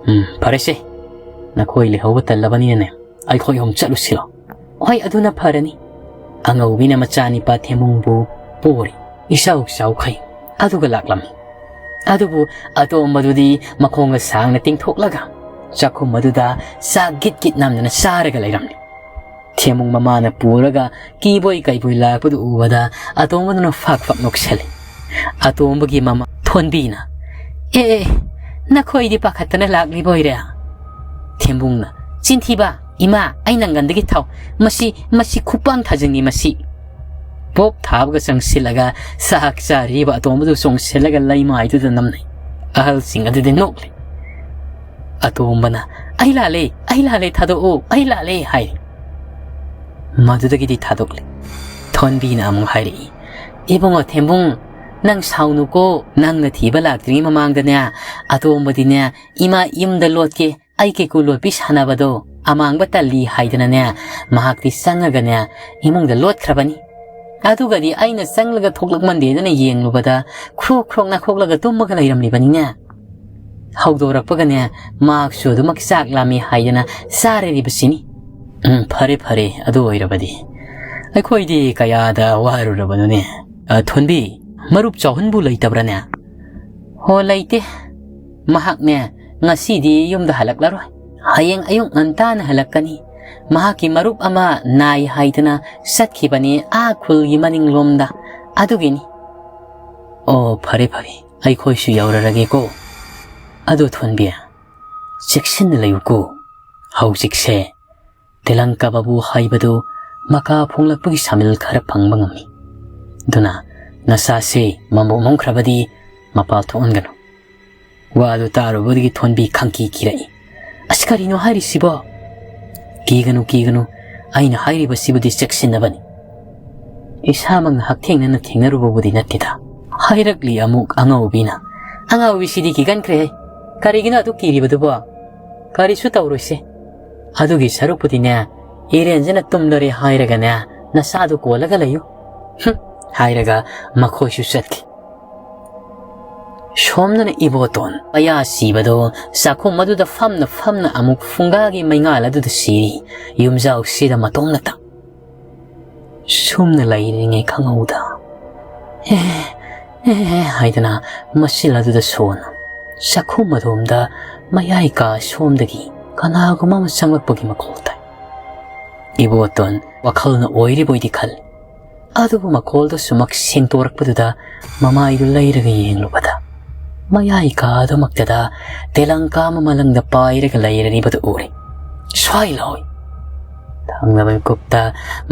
"ꯎꯝ, ꯐꯔꯦꯁꯦ, ꯅꯈꯣꯏ ꯂꯩꯍꯧꯕ ꯇꯜꯂꯕꯅꯤꯅꯅꯦ, ꯑꯩꯈꯣꯏ ꯑꯍꯨꯝ ꯆꯠꯂꯨꯁꯤꯔꯣ?" "ꯍꯣꯏ, ꯑꯗꯨꯅ ꯐꯔꯅꯤ꯫" ꯑꯉꯧꯕꯤꯅ ꯃꯆꯥꯅꯤꯄꯥ ꯊꯦꯃꯨꯡꯕꯨ ꯄꯣꯔꯤ꯫ ꯏꯆꯥꯎ ꯆꯥꯎꯈꯩ꯫ ꯑꯗꯨꯒ ꯂꯥꯛꯂꯝꯃꯤ꯫ ꯑꯗꯨꯕꯨ ꯑꯇꯣꯝꯕꯗꯨꯗꯤ ꯃꯈꯣꯡꯒ ꯁꯥꯡꯅ ꯇꯤꯡꯊꯣꯛꯂꯒ ꯆꯥꯛꯈꯨꯝ ꯑꯗꯨꯗ ꯆꯥꯛ ꯒꯤꯠ ꯒꯤꯠ ꯅꯝꯗꯅ ꯆꯥꯔꯒ ꯂꯩꯔꯝꯂꯤ꯫ ꯊꯦꯃꯨꯡ ꯃꯃꯥꯅ ꯄꯨꯔꯒ ꯀꯤꯕꯣꯏ ꯀꯩꯕꯣꯏ ꯂꯥꯛꯄꯗꯨ ꯎꯕꯗ ꯑꯇꯣꯝꯕꯗꯨꯅ ꯐꯥꯛ ꯐꯥꯛ ꯅꯣꯛꯁꯜꯂꯤ꯫ ꯑꯇꯣꯝꯕꯒꯤ ꯃꯃꯥ ꯊꯣꯟꯕꯤꯅ, "ꯑꯦ, ꯑꯦ, ꯅꯈꯣꯏꯗꯤ ꯄꯥꯈꯠꯇꯅ ꯂꯥꯛꯂꯤꯕ ꯑꯣꯏꯔꯦ?" ꯊꯦꯝꯕꯨꯡꯅ, "ꯆꯤꯟꯊꯤꯕ, ꯏꯃꯥ, ꯑꯩ ꯅꯪꯒꯟꯗꯒꯤ ꯊꯥꯎ꯫ ꯃꯁꯤ, ꯃꯁꯤ ꯈꯨꯄꯥꯡ ꯊꯥꯖꯤꯟꯒꯤ ꯃꯁꯤ꯫" ꯄꯣꯞ ꯊꯥꯕꯒ ꯆꯪꯁꯤꯜꯂꯒ ꯆꯥꯛ ꯆꯥꯔꯤꯕ ꯑꯇꯣꯝꯕꯗꯨ ꯆꯣꯡꯁꯤꯜꯂꯒ ꯂꯩꯃꯥꯏꯗꯨꯗ ꯅꯝꯅꯩ꯫ ꯑꯍꯜꯁꯤꯡ ꯑꯗꯨꯗꯤ ꯅꯣꯛꯂꯤ꯫ ꯑꯇꯣꯝꯕꯅ, "ꯑꯩ ꯂꯥꯜꯂꯦ, ꯑꯩ ꯂꯥꯜꯂꯦ, ꯊꯥꯗꯣꯛꯑꯣ, ꯑꯩ ꯂꯥꯜꯂꯦ," ꯍꯥꯏꯔꯤ꯫ ꯃꯗꯨꯗꯒꯤꯗꯤ ꯊꯥꯗꯣꯛꯂꯦ꯫ ꯊꯣꯟꯕꯤꯅ ꯑꯃꯨꯛ ꯍꯥꯏꯔꯛꯏ, "ꯏꯕꯨꯡꯉꯣ ꯊꯦꯝꯕꯨꯡ, ꯅꯪ ꯁꯥꯎꯅꯨꯀꯣ, ꯅꯪꯅ ꯊꯤꯕ ꯂꯥꯛꯇ꯭ꯔꯤꯉꯩ ꯃꯃꯥꯡꯗꯅꯦ, ꯑꯇꯣꯝꯕꯗꯤꯅꯦ, ꯏꯃꯥ ꯌꯨꯝꯗ ꯂꯣꯠꯀꯦ, ꯑꯩ ꯀꯦꯀꯨ ꯂꯣꯠꯄꯤ ꯁꯥꯟꯅꯕꯗꯣ ꯑꯃꯥꯡꯕ ꯇꯜꯂꯤ ꯍꯥꯏꯗꯅꯅꯦ, ꯃꯍꯥꯛꯇꯤ ꯆꯪꯉꯒꯅꯦ, ꯏꯃꯨꯡꯗ ꯂꯣꯠꯈ꯭ꯔꯕꯅꯤ꯫ ꯑꯗꯨꯒꯗꯤ ꯑꯩꯅ ꯆꯪꯂꯒ ꯊꯣꯛꯂꯛꯃꯟꯗꯦꯗꯅ ꯌꯦꯡꯂꯨꯕꯗ ꯈ꯭ꯔꯣꯛ ꯈ꯭ꯔꯣꯛ ꯅꯥꯈꯣꯛꯂꯒ ꯇꯨꯝꯃꯒ ꯂꯩꯔꯝꯂꯤꯕꯅꯤꯅꯦ꯫ ꯍꯧꯗꯣꯔꯛꯄꯒꯅꯦ, ꯃꯍꯥꯛꯁꯨ ꯑꯗꯨꯃꯛ ꯆꯥꯛ ꯂꯥꯝꯃꯤ ꯍꯥꯏꯗꯅ ꯆꯥꯔꯤꯕꯁꯤꯅꯤ꯫ "ꯎꯝ, ꯐꯔꯦ, ꯐꯔꯦ, ꯑꯗꯨ ꯑꯣꯏꯔꯕꯗꯤ꯫ ꯑꯩꯈꯣꯏꯗꯤ ꯀꯌꯥꯗ ꯋꯥꯔꯨꯔꯕꯅꯣꯅꯦ꯫ ꯑ, ꯊꯣꯟꯕꯤ, ꯃꯔꯨꯞ ꯆꯥꯎꯍꯟꯕꯨ ꯂꯩꯇꯕ꯭ꯔꯥꯅꯦ?" "ꯍꯣ, ꯂꯩꯇꯦ꯫ ꯃꯍꯥꯛꯅꯦ, ꯉꯁꯤꯗꯤ ꯌꯨꯝꯗ ꯍꯜꯂꯛꯂꯔꯣꯏ꯫ ꯍꯌꯦꯡ ꯑꯌꯨꯛ ꯉꯟꯇꯥꯅ ꯍꯜꯂꯛꯀꯅꯤ꯫ ꯃꯍꯥꯛꯀꯤ ꯃꯔꯨꯞ ꯑꯃ ꯅꯥꯏ ꯍꯥꯏꯗꯅ ꯆꯠꯈꯤꯕꯅꯤ ꯑꯥ ꯈꯨꯜꯒꯤ ꯃꯅꯤꯡꯂꯣꯝꯗ꯫ ꯑꯗꯨꯒꯤꯅꯤ꯫" "ꯑꯣ, ꯐꯔꯦ, ꯐꯔꯦ꯫ ꯑꯩꯈꯣꯏꯁꯨ ꯌꯧꯔꯔꯒꯦꯀꯣ꯫ ꯑꯗꯣ ꯊꯣꯟꯕꯤ, ꯆꯦꯛꯁꯤꯟꯅ ꯂꯩꯌꯨꯀꯣ꯫ ꯍꯧꯖꯤꯛꯁꯦ ꯇꯦꯂꯪꯀꯥ ꯕꯥꯕꯨ ꯍꯥꯏꯕꯗꯨ ꯃꯀꯥ ꯐꯣꯡꯂꯛꯄꯒꯤ ꯁꯥꯃꯤꯜ ꯈꯔ ꯐꯪꯕ ꯉꯝꯃꯤ꯫ ꯑꯗꯨꯅ ꯅꯁꯥꯁꯦ ꯃꯝꯕꯨ ꯃꯝꯈ꯭ꯔꯕꯗꯤ ꯃꯄꯥꯜ ꯊꯣꯛꯍꯟꯒꯅꯨ꯫" ꯋꯥꯗꯨ ꯇꯥꯔꯨꯕꯗꯒꯤ ꯊꯣꯟꯕꯤ ꯈꯪꯀꯤ ꯀꯤꯔꯛꯏ꯫ "ꯑꯁ, ꯀꯔꯤꯅꯣ ꯍꯥꯏꯔꯤꯁꯤꯕꯣ?" "ꯀꯤꯒꯅꯨ, ꯀꯤꯒꯅꯨ꯫ ꯑꯩꯅ ꯍꯥꯏꯔꯤꯕꯁꯤꯕꯨꯗꯤ ꯆꯦꯛꯁꯤꯟꯅꯕꯅꯤ꯫" "ꯏꯁꯥꯃꯛꯅ ꯍꯛꯊꯦꯡꯅꯅ ꯊꯦꯡꯅꯔꯨꯕꯕꯨꯗꯤ ꯅꯠꯇꯦꯗ꯫" ꯍꯥꯏꯔꯛꯂꯤ ꯑꯃꯨꯛ ꯑꯉꯧꯕꯤꯅ꯫ "ꯑꯉꯧꯕꯤꯁꯤꯗꯤ ꯀꯤꯒꯟꯈ꯭ꯔꯦꯍꯦ꯫ ꯀꯔꯤꯒꯤꯅꯣ ꯑꯗꯨ ꯀꯤꯔꯤꯕꯗꯨꯕꯣ? ꯀꯔꯤꯁꯨ ꯇꯧꯔꯣꯏꯁꯦ꯫ ꯑꯗꯨꯒꯤ ꯁꯔꯨꯛꯄꯨꯗꯤꯅꯦ, ꯏꯔꯦꯟꯖꯅ ꯇꯨꯝꯂꯔꯦ ꯍꯥꯏꯔꯒꯅꯦ, ꯅꯁꯥꯗꯨ ꯀꯣꯜꯂꯒ ꯂꯩꯌꯨ꯫" "ꯍꯨꯝ!" ꯍꯥꯏꯔꯒ ꯃꯈꯣꯏꯁꯨ ꯆꯠꯈꯤ꯫ ꯁꯣꯝꯗꯅ ꯏꯕꯣꯇꯣꯟ ꯃꯌꯥ ꯁꯤꯕꯗꯣ ꯆꯥꯛꯈꯨꯝ ꯑꯗꯨꯗ ꯐꯝꯅ ꯐꯝꯅ ꯑꯃꯨꯛ ꯐꯨꯡꯒꯥꯒꯤ ꯃꯩꯉꯥꯜ ꯑꯗꯨꯗ ꯁꯤꯔꯤ, ꯌꯨꯝꯖꯥꯎꯁꯤꯗ ꯃꯇꯣꯝꯅꯇ꯫ ꯁꯨꯝꯅ ꯂꯩꯔꯤꯉꯩ ꯈꯪꯍꯧꯗ "ꯑꯦ, ꯑꯦ" ꯍꯥꯏꯗꯅ ꯃꯆꯤꯜ ꯑꯗꯨꯗ ꯁꯣꯟ, ꯆꯥꯛꯈꯨꯝ ꯑꯗꯣꯝꯗ ꯃꯌꯥꯏ ꯀꯥ ꯁꯣꯝꯗꯒꯤ ꯀꯅꯥꯒꯨꯝꯕ ꯑꯃ ꯆꯪꯂꯛꯄꯒꯤ ꯃꯈꯣꯜ ꯇꯥꯏ꯫ ꯏꯕꯣꯇꯣꯟ ꯋꯥꯈꯜꯅ ꯑꯣꯏꯔꯤꯕꯣꯏꯗꯤ ꯈꯜꯂꯤ꯫ ꯑꯗꯨꯕꯨ ꯃꯈꯣꯜꯗꯨ ꯁꯨꯃꯛ ꯁꯦꯡꯇꯣꯔꯛꯄꯗꯨꯗ ꯃꯃꯥꯏꯗꯨ ꯂꯩꯔꯒ ꯌꯦꯡꯂꯨꯕꯗ, ꯃꯌꯥꯏ ꯀꯥ ꯑꯗꯨꯃꯛꯇꯗ ꯇꯦꯂꯪꯀꯥ ꯑꯃ ꯃꯂꯪꯗ ꯄꯥꯏꯔꯒ ꯂꯩꯔꯔꯤꯕꯗꯨ ꯎꯔꯦ꯫ ꯁ꯭ꯋꯥꯏ ꯂꯥꯎꯏ꯫ ꯊꯪꯅꯕ ꯃꯤꯀꯨꯞꯇ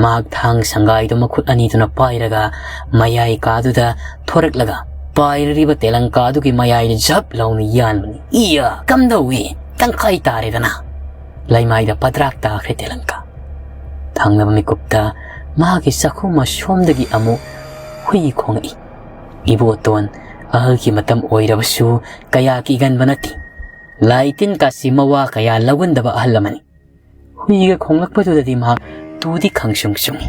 ꯃꯍꯥꯛ ꯊꯥꯡ ꯁꯪꯒꯥꯏꯗꯨ ꯃꯈꯨꯠ ꯑꯅꯤꯗꯨꯅ ꯄꯥꯏꯔꯒ ꯃꯌꯥꯏ ꯀꯥꯗꯨꯗ ꯊꯣꯔꯛꯂꯒ ꯄꯥꯏꯔꯔꯤꯕ ꯇꯦꯂꯪꯀꯥꯗꯨꯒꯤ ꯃꯌꯥꯏꯗ ꯖꯞ ꯂꯥꯎꯅ ꯌꯥꯟꯕꯅꯤ꯫ ꯏꯌꯥ! ꯀꯝꯗꯧꯏ? ꯇꯪꯈꯥꯏ ꯇꯥꯔꯦꯗꯅ꯫ ꯂꯩꯃꯥꯏꯗ ꯄꯗ꯭ꯔꯥꯛ ꯇꯥꯈ꯭ꯔꯦ ꯇꯦꯂꯪꯀꯥ꯫ ꯊꯪꯅꯕ ꯃꯤꯀꯨꯞꯇ ꯃꯍꯥꯛꯀꯤ ꯆꯥꯛꯈꯨꯝ ꯑꯁꯣꯝꯗꯒꯤ ꯑꯃꯨꯛ ꯍꯨꯏ ꯈꯣꯡꯉꯛꯏ꯫ ꯏꯕꯣꯇꯣꯟ ꯑꯍꯜꯒꯤ ꯃꯇꯝ ꯑꯣꯏꯔꯕꯁꯨ ꯀꯌꯥ ꯀꯤꯒꯟꯕ ꯅꯠꯇꯦ꯫ ꯂꯥꯏ ꯇꯤꯟ ꯀꯥꯁꯤ ꯃꯋꯥ ꯀꯌꯥ ꯂꯧꯒꯟꯗꯕ ꯑꯍꯜ ꯑꯃꯅꯤ꯫ ꯍꯨꯏꯒ ꯈꯣꯡꯂꯛꯄꯗꯨꯗꯗꯤ ꯃꯍꯥꯛ ꯇꯨꯗꯤ ꯈꯪꯁꯨꯡ ꯁꯨꯡꯏ꯫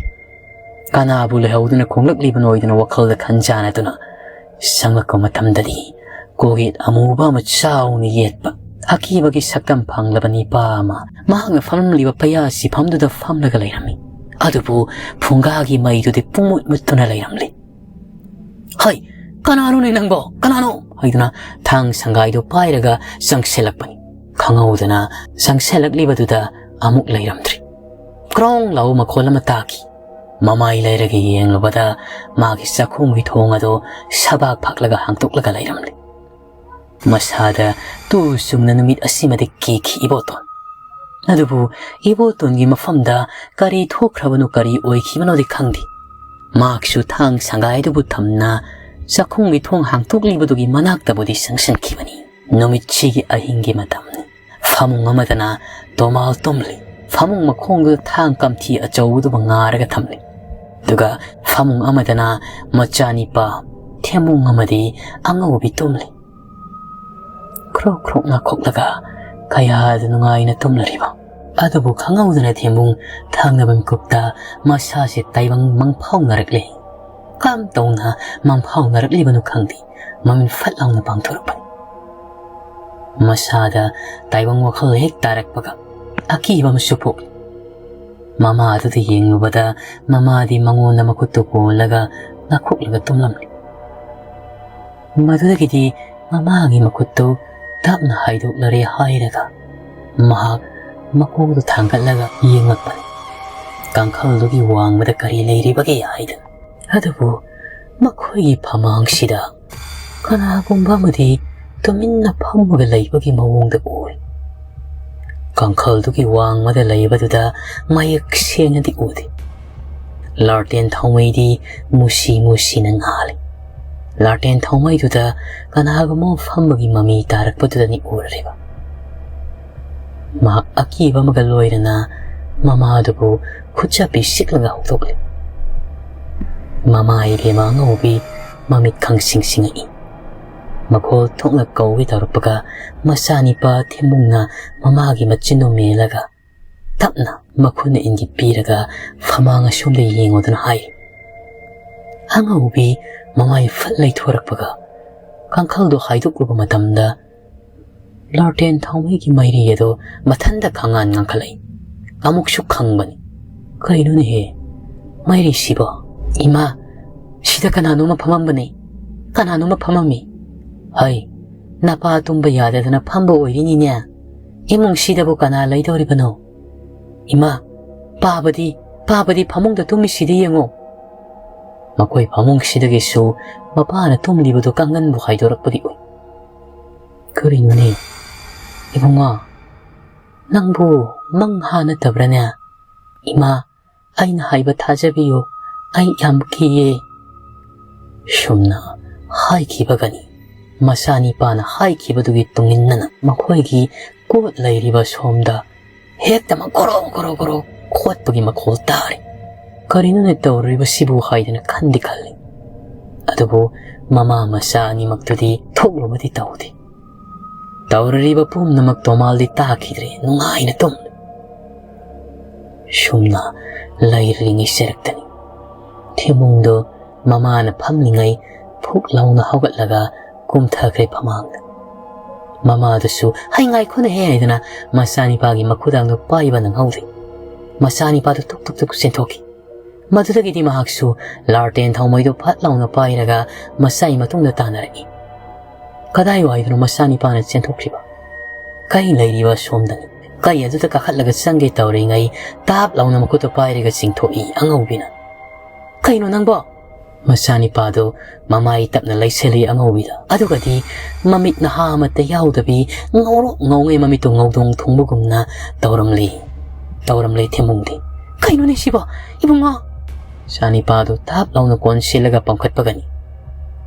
ꯀꯅꯥꯕꯨ ꯂꯩꯍꯧꯗꯨꯅ ꯈꯣꯡꯂꯛꯂꯤꯕꯅꯣ ꯍꯥꯏꯗꯨꯅ ꯋꯥꯈꯜꯗ ꯈꯟꯖꯥꯅꯗꯨꯅ ꯆꯪꯂꯛꯄ ꯃꯇꯝꯗꯗꯤ, ꯀꯣꯛꯌꯦꯠ ꯑꯃꯨꯕ ꯑꯃ ꯆꯥꯎꯅ ꯌꯦꯠꯄ, ꯑꯀꯤꯕꯒꯤ ꯁꯛꯇꯝ ꯐꯪꯂꯕ ꯅꯤꯄꯥ ꯑꯃ ꯃꯍꯥꯛꯅ ꯐꯝꯂꯝꯂꯤꯕ ꯄꯩꯌꯥꯁꯤ ꯐꯝꯗꯨꯗ ꯐꯝꯂꯒ ꯂꯩꯔꯝꯃꯤ꯫ ꯑꯗꯨꯕꯨ ꯐꯨꯡꯒꯥꯒꯤ ꯃꯩꯗꯨꯗꯤ ꯄꯨꯡꯃꯨꯠ ꯃꯨꯠꯇꯨꯅ ꯂꯩꯔꯝꯂꯤ꯫ "ꯍꯩ, ꯀꯅꯥꯅꯣꯅꯦ ꯅꯪꯕꯣ? ꯀꯅꯥꯅꯣ?" ꯍꯥꯏꯗꯨꯅ ꯊꯥꯡ ꯁꯪꯒꯥꯏꯗꯨ ꯄꯥꯏꯔꯒ ꯆꯪꯁꯤꯜꯂꯛꯄꯅꯤ꯫ ꯈꯪꯍꯧꯗꯅ ꯆꯪꯁꯤꯜꯂꯛꯂꯤꯕꯗꯨꯗ ꯑꯃꯨꯛ ꯂꯩꯔꯝꯗ꯭ꯔꯤ꯫ ꯀ꯭ꯔꯣꯡ ꯂꯥꯎꯕ ꯃꯈꯣꯜ ꯑꯃ ꯇꯥꯈꯤ꯫ ꯃꯃꯥꯏ ꯂꯩꯔꯒ ꯌꯦꯡꯂꯨꯕꯗ ꯃꯥꯒꯤ ꯆꯥꯛꯈꯨꯝꯒꯤ ꯊꯣꯡ ꯑꯗꯨ ꯁꯕꯥꯛ ꯐꯥꯛꯂꯒ ꯍꯥꯡꯇꯣꯛꯂꯒ ꯂꯩꯔꯝꯂꯦ꯫ ꯃꯁꯥꯗ ꯇꯨ ꯆꯨꯡꯅ ꯅꯨꯃꯤꯠ ꯑꯁꯤꯃꯗꯤ ꯀꯤꯈꯤ ꯏꯕꯣꯇꯣꯟ꯫ ꯑꯗꯨꯕꯨ ꯏꯕꯣꯇꯣꯟꯒꯤ ꯃꯐꯝꯗ ꯀꯔꯤ ꯊꯣꯛꯈ꯭ꯔꯕꯅꯣ, ꯀꯔꯤ ꯑꯣꯏꯈꯤꯕꯅꯣꯗꯤ ꯈꯪꯗꯦ꯫ ꯃꯍꯥꯛꯁꯨ ꯊꯥꯡ ꯁꯪꯒꯥꯏꯗꯨꯕꯨ ꯊꯝꯅ ꯆꯥꯛꯈꯨꯝꯒꯤ ꯊꯣꯡ ꯍꯥꯡꯇꯣꯛꯂꯤꯕꯗꯨꯒꯤ ꯃꯅꯥꯛꯇꯕꯨꯗꯤ ꯆꯪꯁꯤꯟꯈꯤꯕꯅꯤ꯫ ꯅꯨꯃꯤꯠꯁꯤꯒꯤ ꯑꯍꯤꯡꯒꯤ ꯃꯇꯝꯅꯤ꯫ ꯐꯃꯨꯡ ꯑꯃꯗꯅ ꯇꯣꯃꯥꯜ ꯇꯨꯝꯂꯤ꯫ ꯐꯃꯨꯡ ꯃꯈꯣꯡꯗꯨꯗ ꯊꯥꯡ ꯀꯝꯊꯤ ꯑꯆꯧꯕꯗꯨꯕꯨ ꯉꯥꯔꯒ ꯊꯝꯂꯤ꯫ ꯑꯗꯨꯒ ꯐꯃꯨꯡ ꯑꯃꯗꯅ ꯃꯆꯥꯅꯤꯄꯥ ꯊꯦꯝꯕꯨꯡ ꯑꯃꯗꯤ ꯑꯉꯧꯕꯤ ꯇꯨꯝꯂꯤ꯫ ꯈ꯭ꯔꯣꯛ ꯈ꯭ꯔꯣꯛ ꯉꯥꯈꯣꯛꯂꯒ ꯀꯌꯥꯗ ꯅꯨꯡꯉꯥꯏꯅ ꯇꯨꯝꯂꯔꯤꯕ꯫ ꯑꯗꯨꯕꯨ ꯈꯪꯍꯧꯗꯅ ꯊꯦꯝꯕꯨꯡ ꯊꯪꯅꯕ ꯃꯤꯀꯨꯞꯇ ꯃꯁꯥꯁꯦ ꯇꯥꯏꯕꯪ ꯃꯪꯐꯥꯎꯅꯔꯛꯂꯦ꯫ ꯀꯝ ꯇꯧꯅ ꯃꯪꯐꯥꯎꯅꯔꯛꯂꯤꯕꯅꯣ ꯈꯪꯗꯦ, ꯃꯃꯤꯠ ꯐꯠ ꯂꯥꯎꯅ ꯄꯥꯡꯊꯣꯔꯛꯄꯅꯤ꯫ ꯃꯁꯥꯗ ꯇꯥꯏꯕꯪ ꯋꯥꯈꯜ ꯍꯦꯛ ꯇꯥꯔꯛꯄꯒ ꯑꯀꯤꯕ ꯑꯃꯁꯨ ꯄꯣꯛꯏ꯫ ꯃꯃꯥ ꯑꯗꯨꯗ ꯌꯦꯡꯂꯨꯕꯗ ꯃꯃꯥꯗꯤ ꯃꯉꯣꯟꯗ ꯃꯈꯨꯠꯇꯨ ꯀꯣꯜꯂꯒ ꯉꯥꯈꯣꯛꯂꯒ ꯇꯨꯝꯂꯝꯂꯤ꯫ ꯃꯗꯨꯗꯒꯤꯗꯤ ꯃꯃꯥꯒꯤ ꯃꯈꯨꯠꯇꯨ ꯇꯞꯅ ꯍꯥꯏꯗꯣꯛꯂꯔꯦ ꯍꯥꯏꯔꯒ ꯃꯍꯥꯛ ꯃꯀꯣꯛꯇꯨ ꯊꯥꯡꯒꯠꯂꯒ ꯌꯦꯡꯂꯛꯄꯅꯤ꯫ ꯀꯥꯡꯈꯜꯗꯨꯒꯤ ꯋꯥꯡꯃꯗ ꯀꯔꯤ ꯂꯩꯔꯤꯕꯒꯦ ꯍꯥꯏꯗꯅ꯫ ꯑꯗꯨꯕꯨ ꯃꯈꯣꯏꯒꯤ ꯐꯃꯥꯡꯁꯤꯗ ꯀꯅꯥꯒꯨꯝꯕ ꯑꯃꯗꯤ ꯇꯨꯃꯤꯟꯅ ꯐꯝꯃꯒ ꯂꯩꯕꯒꯤ ꯃꯑꯣꯡꯗ ꯎꯏ꯫ ꯀꯥꯡꯈꯜꯗꯨꯒꯤ ꯋꯥꯡꯃꯗ ꯂꯩꯕꯗꯨꯗ ꯃꯌꯦꯛ ꯁꯦꯡꯅꯗꯤ ꯎꯗꯦ꯫ ꯂꯥꯔꯇꯦꯟ ꯊꯥꯎꯃꯩꯗꯤ ꯃꯨꯁꯤ ꯃꯨꯁꯤꯅ ꯉꯥꯜꯂꯤ꯫ ꯂꯥꯔꯇꯦꯟ ꯊꯥꯎꯃꯩꯗꯨꯗ ꯀꯅꯥꯒꯨꯝꯕ ꯑꯃ ꯐꯝꯕꯒꯤ ꯃꯃꯤ ꯇꯥꯔꯛꯄꯗꯨꯗꯅꯤ ꯎꯔꯔꯤꯕ꯫ ꯃꯍꯥꯛ ꯑꯀꯤꯕ ꯑꯃꯒ ꯂꯣꯏꯅꯅ ꯃꯃꯥꯗꯨꯕꯨ ꯈꯨꯠꯆꯞꯄꯤ ꯁꯤꯛꯂꯒ ꯍꯧꯗꯣꯛꯂꯤ꯫ ꯃꯃꯥ ꯏꯕꯦꯝꯃ ꯑꯉꯧꯕꯤ ꯃꯃꯤꯠ ꯈꯪꯁꯤꯡ ꯁꯤꯡꯉꯛꯏ꯫ ꯃꯈꯣꯜ ꯊꯣꯛꯅ ꯀꯧꯒꯦ ꯇꯧꯔꯛꯄꯒ ꯃꯆꯥꯅꯤꯄꯥ ꯊꯦꯝꯕꯨꯡꯅ ꯃꯃꯥꯒꯤ ꯃꯆꯤꯟꯗꯨ ꯃꯦꯜꯂꯒ, ꯇꯞꯅ ꯃꯈꯨꯠꯅ ꯏꯟꯒꯤ ꯄꯤꯔꯒ ꯐꯃꯥꯡ ꯑꯁꯣꯝꯗ ꯌꯦꯡꯉꯨꯗꯨꯅ ꯍꯥꯏ꯫ ꯑꯉꯧꯕꯤ ꯃꯃꯥꯏ ꯐꯠ ꯂꯩꯊꯣꯔꯛꯄꯒ ꯀꯥꯡꯈꯜꯗꯣ ꯍꯥꯏꯗꯣꯛꯂꯨꯕ ꯃꯇꯝꯗ ꯂꯥꯔꯇꯦꯟ ꯊꯥꯎꯃꯩꯒꯤ ꯃꯩꯔꯤ ꯑꯗꯣ ꯃꯊꯟꯇ ꯈꯪꯉꯥꯟ ꯉꯥꯟꯈꯠꯂꯛꯏ꯫ ꯑꯃꯨꯛꯁꯨ ꯈꯪꯕꯅꯤ꯫ "ꯀꯩꯅꯣꯅꯦꯍꯦ? ꯃꯩꯔꯤꯁꯤꯕꯣ?" "ꯏꯃꯥ, ꯁꯤꯗ ꯀꯅꯥꯅꯣꯝꯃ ꯐꯝꯃꯝꯕꯅꯤ꯫ ꯀꯅꯥꯅꯣꯝꯃ ꯐꯝꯃꯝꯃꯤ꯫" "ꯍꯩ, ꯅꯄꯥ ꯇꯨꯝꯕ ꯌꯥꯗꯗꯅ ꯐꯝꯕ ꯑꯣꯏꯔꯤꯅꯤꯅꯦ꯫ ꯏꯃꯨꯡꯁꯤꯗꯕꯨ ꯀꯅꯥ ꯂꯩꯗꯧꯔꯤꯕꯅꯣ?" "ꯏꯃꯥ, ꯄꯥꯕꯗꯤ, ꯄꯥꯕꯗꯤ ꯐꯃꯨꯡꯗ ꯇꯨꯝꯃꯤꯁꯤꯗꯤ ꯌꯦꯡꯉꯣ꯫" ꯃꯈꯣꯏ ꯐꯃꯨꯡꯁꯤꯗꯒꯤꯁꯨ ꯃꯄꯥꯅ ꯇꯨꯝꯂꯤꯕꯗꯨ ꯀꯥꯡꯒꯟꯕꯨ ꯍꯥꯏꯗꯣꯔꯛꯄꯗꯤ ꯎꯏ꯫ "ꯀꯔꯤꯅꯣꯅꯦ? ꯏꯕꯨꯡꯉꯣ, ꯅꯪꯕꯨ ꯃꯪ ꯍꯥ ꯅꯠꯇꯕ꯭ꯔꯥꯅꯦ?" "ꯏꯃꯥ, ꯑꯩꯅ ꯍꯥꯏꯕ ꯊꯥꯖꯕꯤꯌꯨ, ꯑꯩ ꯌꯥꯝ ꯀꯤꯌꯦ꯫" ꯁꯨꯝꯅ ꯍꯥꯏꯈꯤꯕꯒꯅꯤ꯫ ꯃꯆꯥꯅꯤꯄꯥꯅ ꯍꯥꯏꯈꯤꯕꯗꯨꯒꯤ ꯇꯨꯡꯏꯟꯅꯅ ꯃꯈꯣꯏꯒꯤ ꯀꯣꯠ ꯂꯩꯔꯤꯕ ꯁꯣꯝꯗ ꯍꯦꯛꯇꯃꯛ ꯒꯣꯔꯣ ꯒꯣꯔꯣ ꯒꯣꯔꯣ ꯈꯣꯠꯄꯒꯤ ꯃꯈꯣꯜ ꯇꯥꯔꯤ꯫ "ꯀꯔꯤꯅꯣꯅꯦ ꯇꯧꯔꯤꯕꯁꯤꯕꯨ?" ꯍꯥꯏꯗꯅ ꯈꯟꯗꯤ ꯈꯜꯂꯤ꯫ ꯑꯗꯨꯕꯨ ꯃꯃꯥ ꯃꯆꯥ ꯑꯅꯤꯃꯛꯇꯨꯗꯤ ꯊꯣꯛꯂꯨꯕꯗꯤ ꯇꯧꯗꯦ꯫ ꯇꯧꯔꯤꯕ ꯄꯨꯝꯅꯃꯛ ꯇꯣꯃꯥꯜꯗꯤ ꯇꯥꯈꯤꯗ꯭ꯔꯦ, ꯅꯨꯡꯉꯥꯏꯅ ꯇꯨꯝꯂꯤ꯫ ꯁꯨꯝꯅ ꯂꯩꯔꯤꯉꯩ ꯆꯔꯛꯇꯅꯤ꯫ ꯊꯦꯝꯃꯨꯡꯗꯣ ꯃꯃꯥꯅ ꯐꯝꯂꯤꯉꯩ ꯐꯨꯛ ꯂꯥꯎꯅ ꯍꯧꯒꯠꯂꯒ ꯀꯨꯝꯊꯈ꯭ꯔꯦ ꯐꯃꯥꯡꯗ꯫ ꯃꯃꯥꯗꯨꯁꯨ "ꯍꯩ, ꯉꯥꯏꯈꯣꯅꯦꯍꯦ" ꯍꯥꯏꯗꯅ ꯃꯆꯥꯅꯤꯄꯥꯒꯤ ꯃꯈꯨꯗꯥꯡꯗꯣ ꯄꯥꯏꯕ ꯅꯪꯍꯧꯗ꯭ꯔꯦ꯫ ꯃꯆꯥꯅꯤꯄꯥꯗꯨ ꯇꯨꯛ ꯇꯨꯛ ꯇꯨꯛ ꯆꯦꯟꯊꯣꯛꯈꯤ꯫ ꯃꯗꯨꯗꯒꯤꯗꯤ ꯃꯍꯥꯛꯁꯨ ꯂꯥꯔꯇꯦꯟ ꯊꯥꯎꯃꯩꯗꯨ ꯐꯠ ꯂꯥꯎꯅ ꯄꯥꯏꯔꯒ ꯃꯆꯥꯏ ꯃꯇꯨꯡꯗ ꯇꯥꯟꯅꯔꯛꯏ꯫ ꯀꯗꯥꯏꯋꯥꯏꯗꯅꯣ ꯃꯆꯥꯅꯤꯄꯥꯅ ꯆꯦꯟꯊꯣꯛꯈ꯭ꯔꯤꯕ? ꯀꯩ ꯂꯩꯔꯤꯕ ꯑꯁꯣꯝꯗꯅꯤ꯫ ꯀꯩ ꯑꯗꯨꯗ ꯀꯥꯈꯠꯂꯒ ꯆꯪꯒꯦ ꯇꯧꯔꯤꯉꯩ ꯇꯥꯞ ꯂꯥꯎꯅ ꯃꯈꯨꯠꯇꯨ ꯄꯥꯏꯔꯒ ꯆꯤꯡꯊꯣꯛꯏ ꯑꯉꯧꯕꯤꯅ꯫ "ꯀꯩꯅꯣ ꯅꯪꯕꯣ?" ꯃꯆꯥꯅꯤꯄꯥꯗꯨ ꯃꯃꯥꯏ ꯇꯞꯅ ꯂꯩꯁꯤꯜꯂꯤ ꯑꯉꯧꯕꯤꯗ꯫ ꯑꯗꯨꯒꯗꯤ ꯃꯃꯤꯠ ꯅꯍꯥ ꯑꯃꯠꯇ ꯌꯥꯎꯗꯕꯤ ꯉꯧꯔꯣꯛ ꯉꯧꯉꯩ ꯃꯃꯤꯠꯇꯨ ꯉꯧꯗꯣꯡ ꯊꯨꯡꯕꯒꯨꯝꯅ ꯇꯧꯔꯝꯂꯤ꯫ ꯇꯧꯔꯝꯂꯦ ꯊꯦꯝꯃꯨꯡꯗꯤ꯫ "ꯀꯩꯅꯣꯅꯦ ꯁꯤꯕꯣ, ꯏꯕꯨꯡꯉꯣ?" ꯃꯆꯥꯅꯤꯄꯥꯗꯨ ꯊꯥꯞ ꯂꯥꯎꯅ ꯀꯣꯟꯁꯤꯜꯂꯒ ꯄꯥꯡꯈꯠꯄꯒꯅꯤ꯫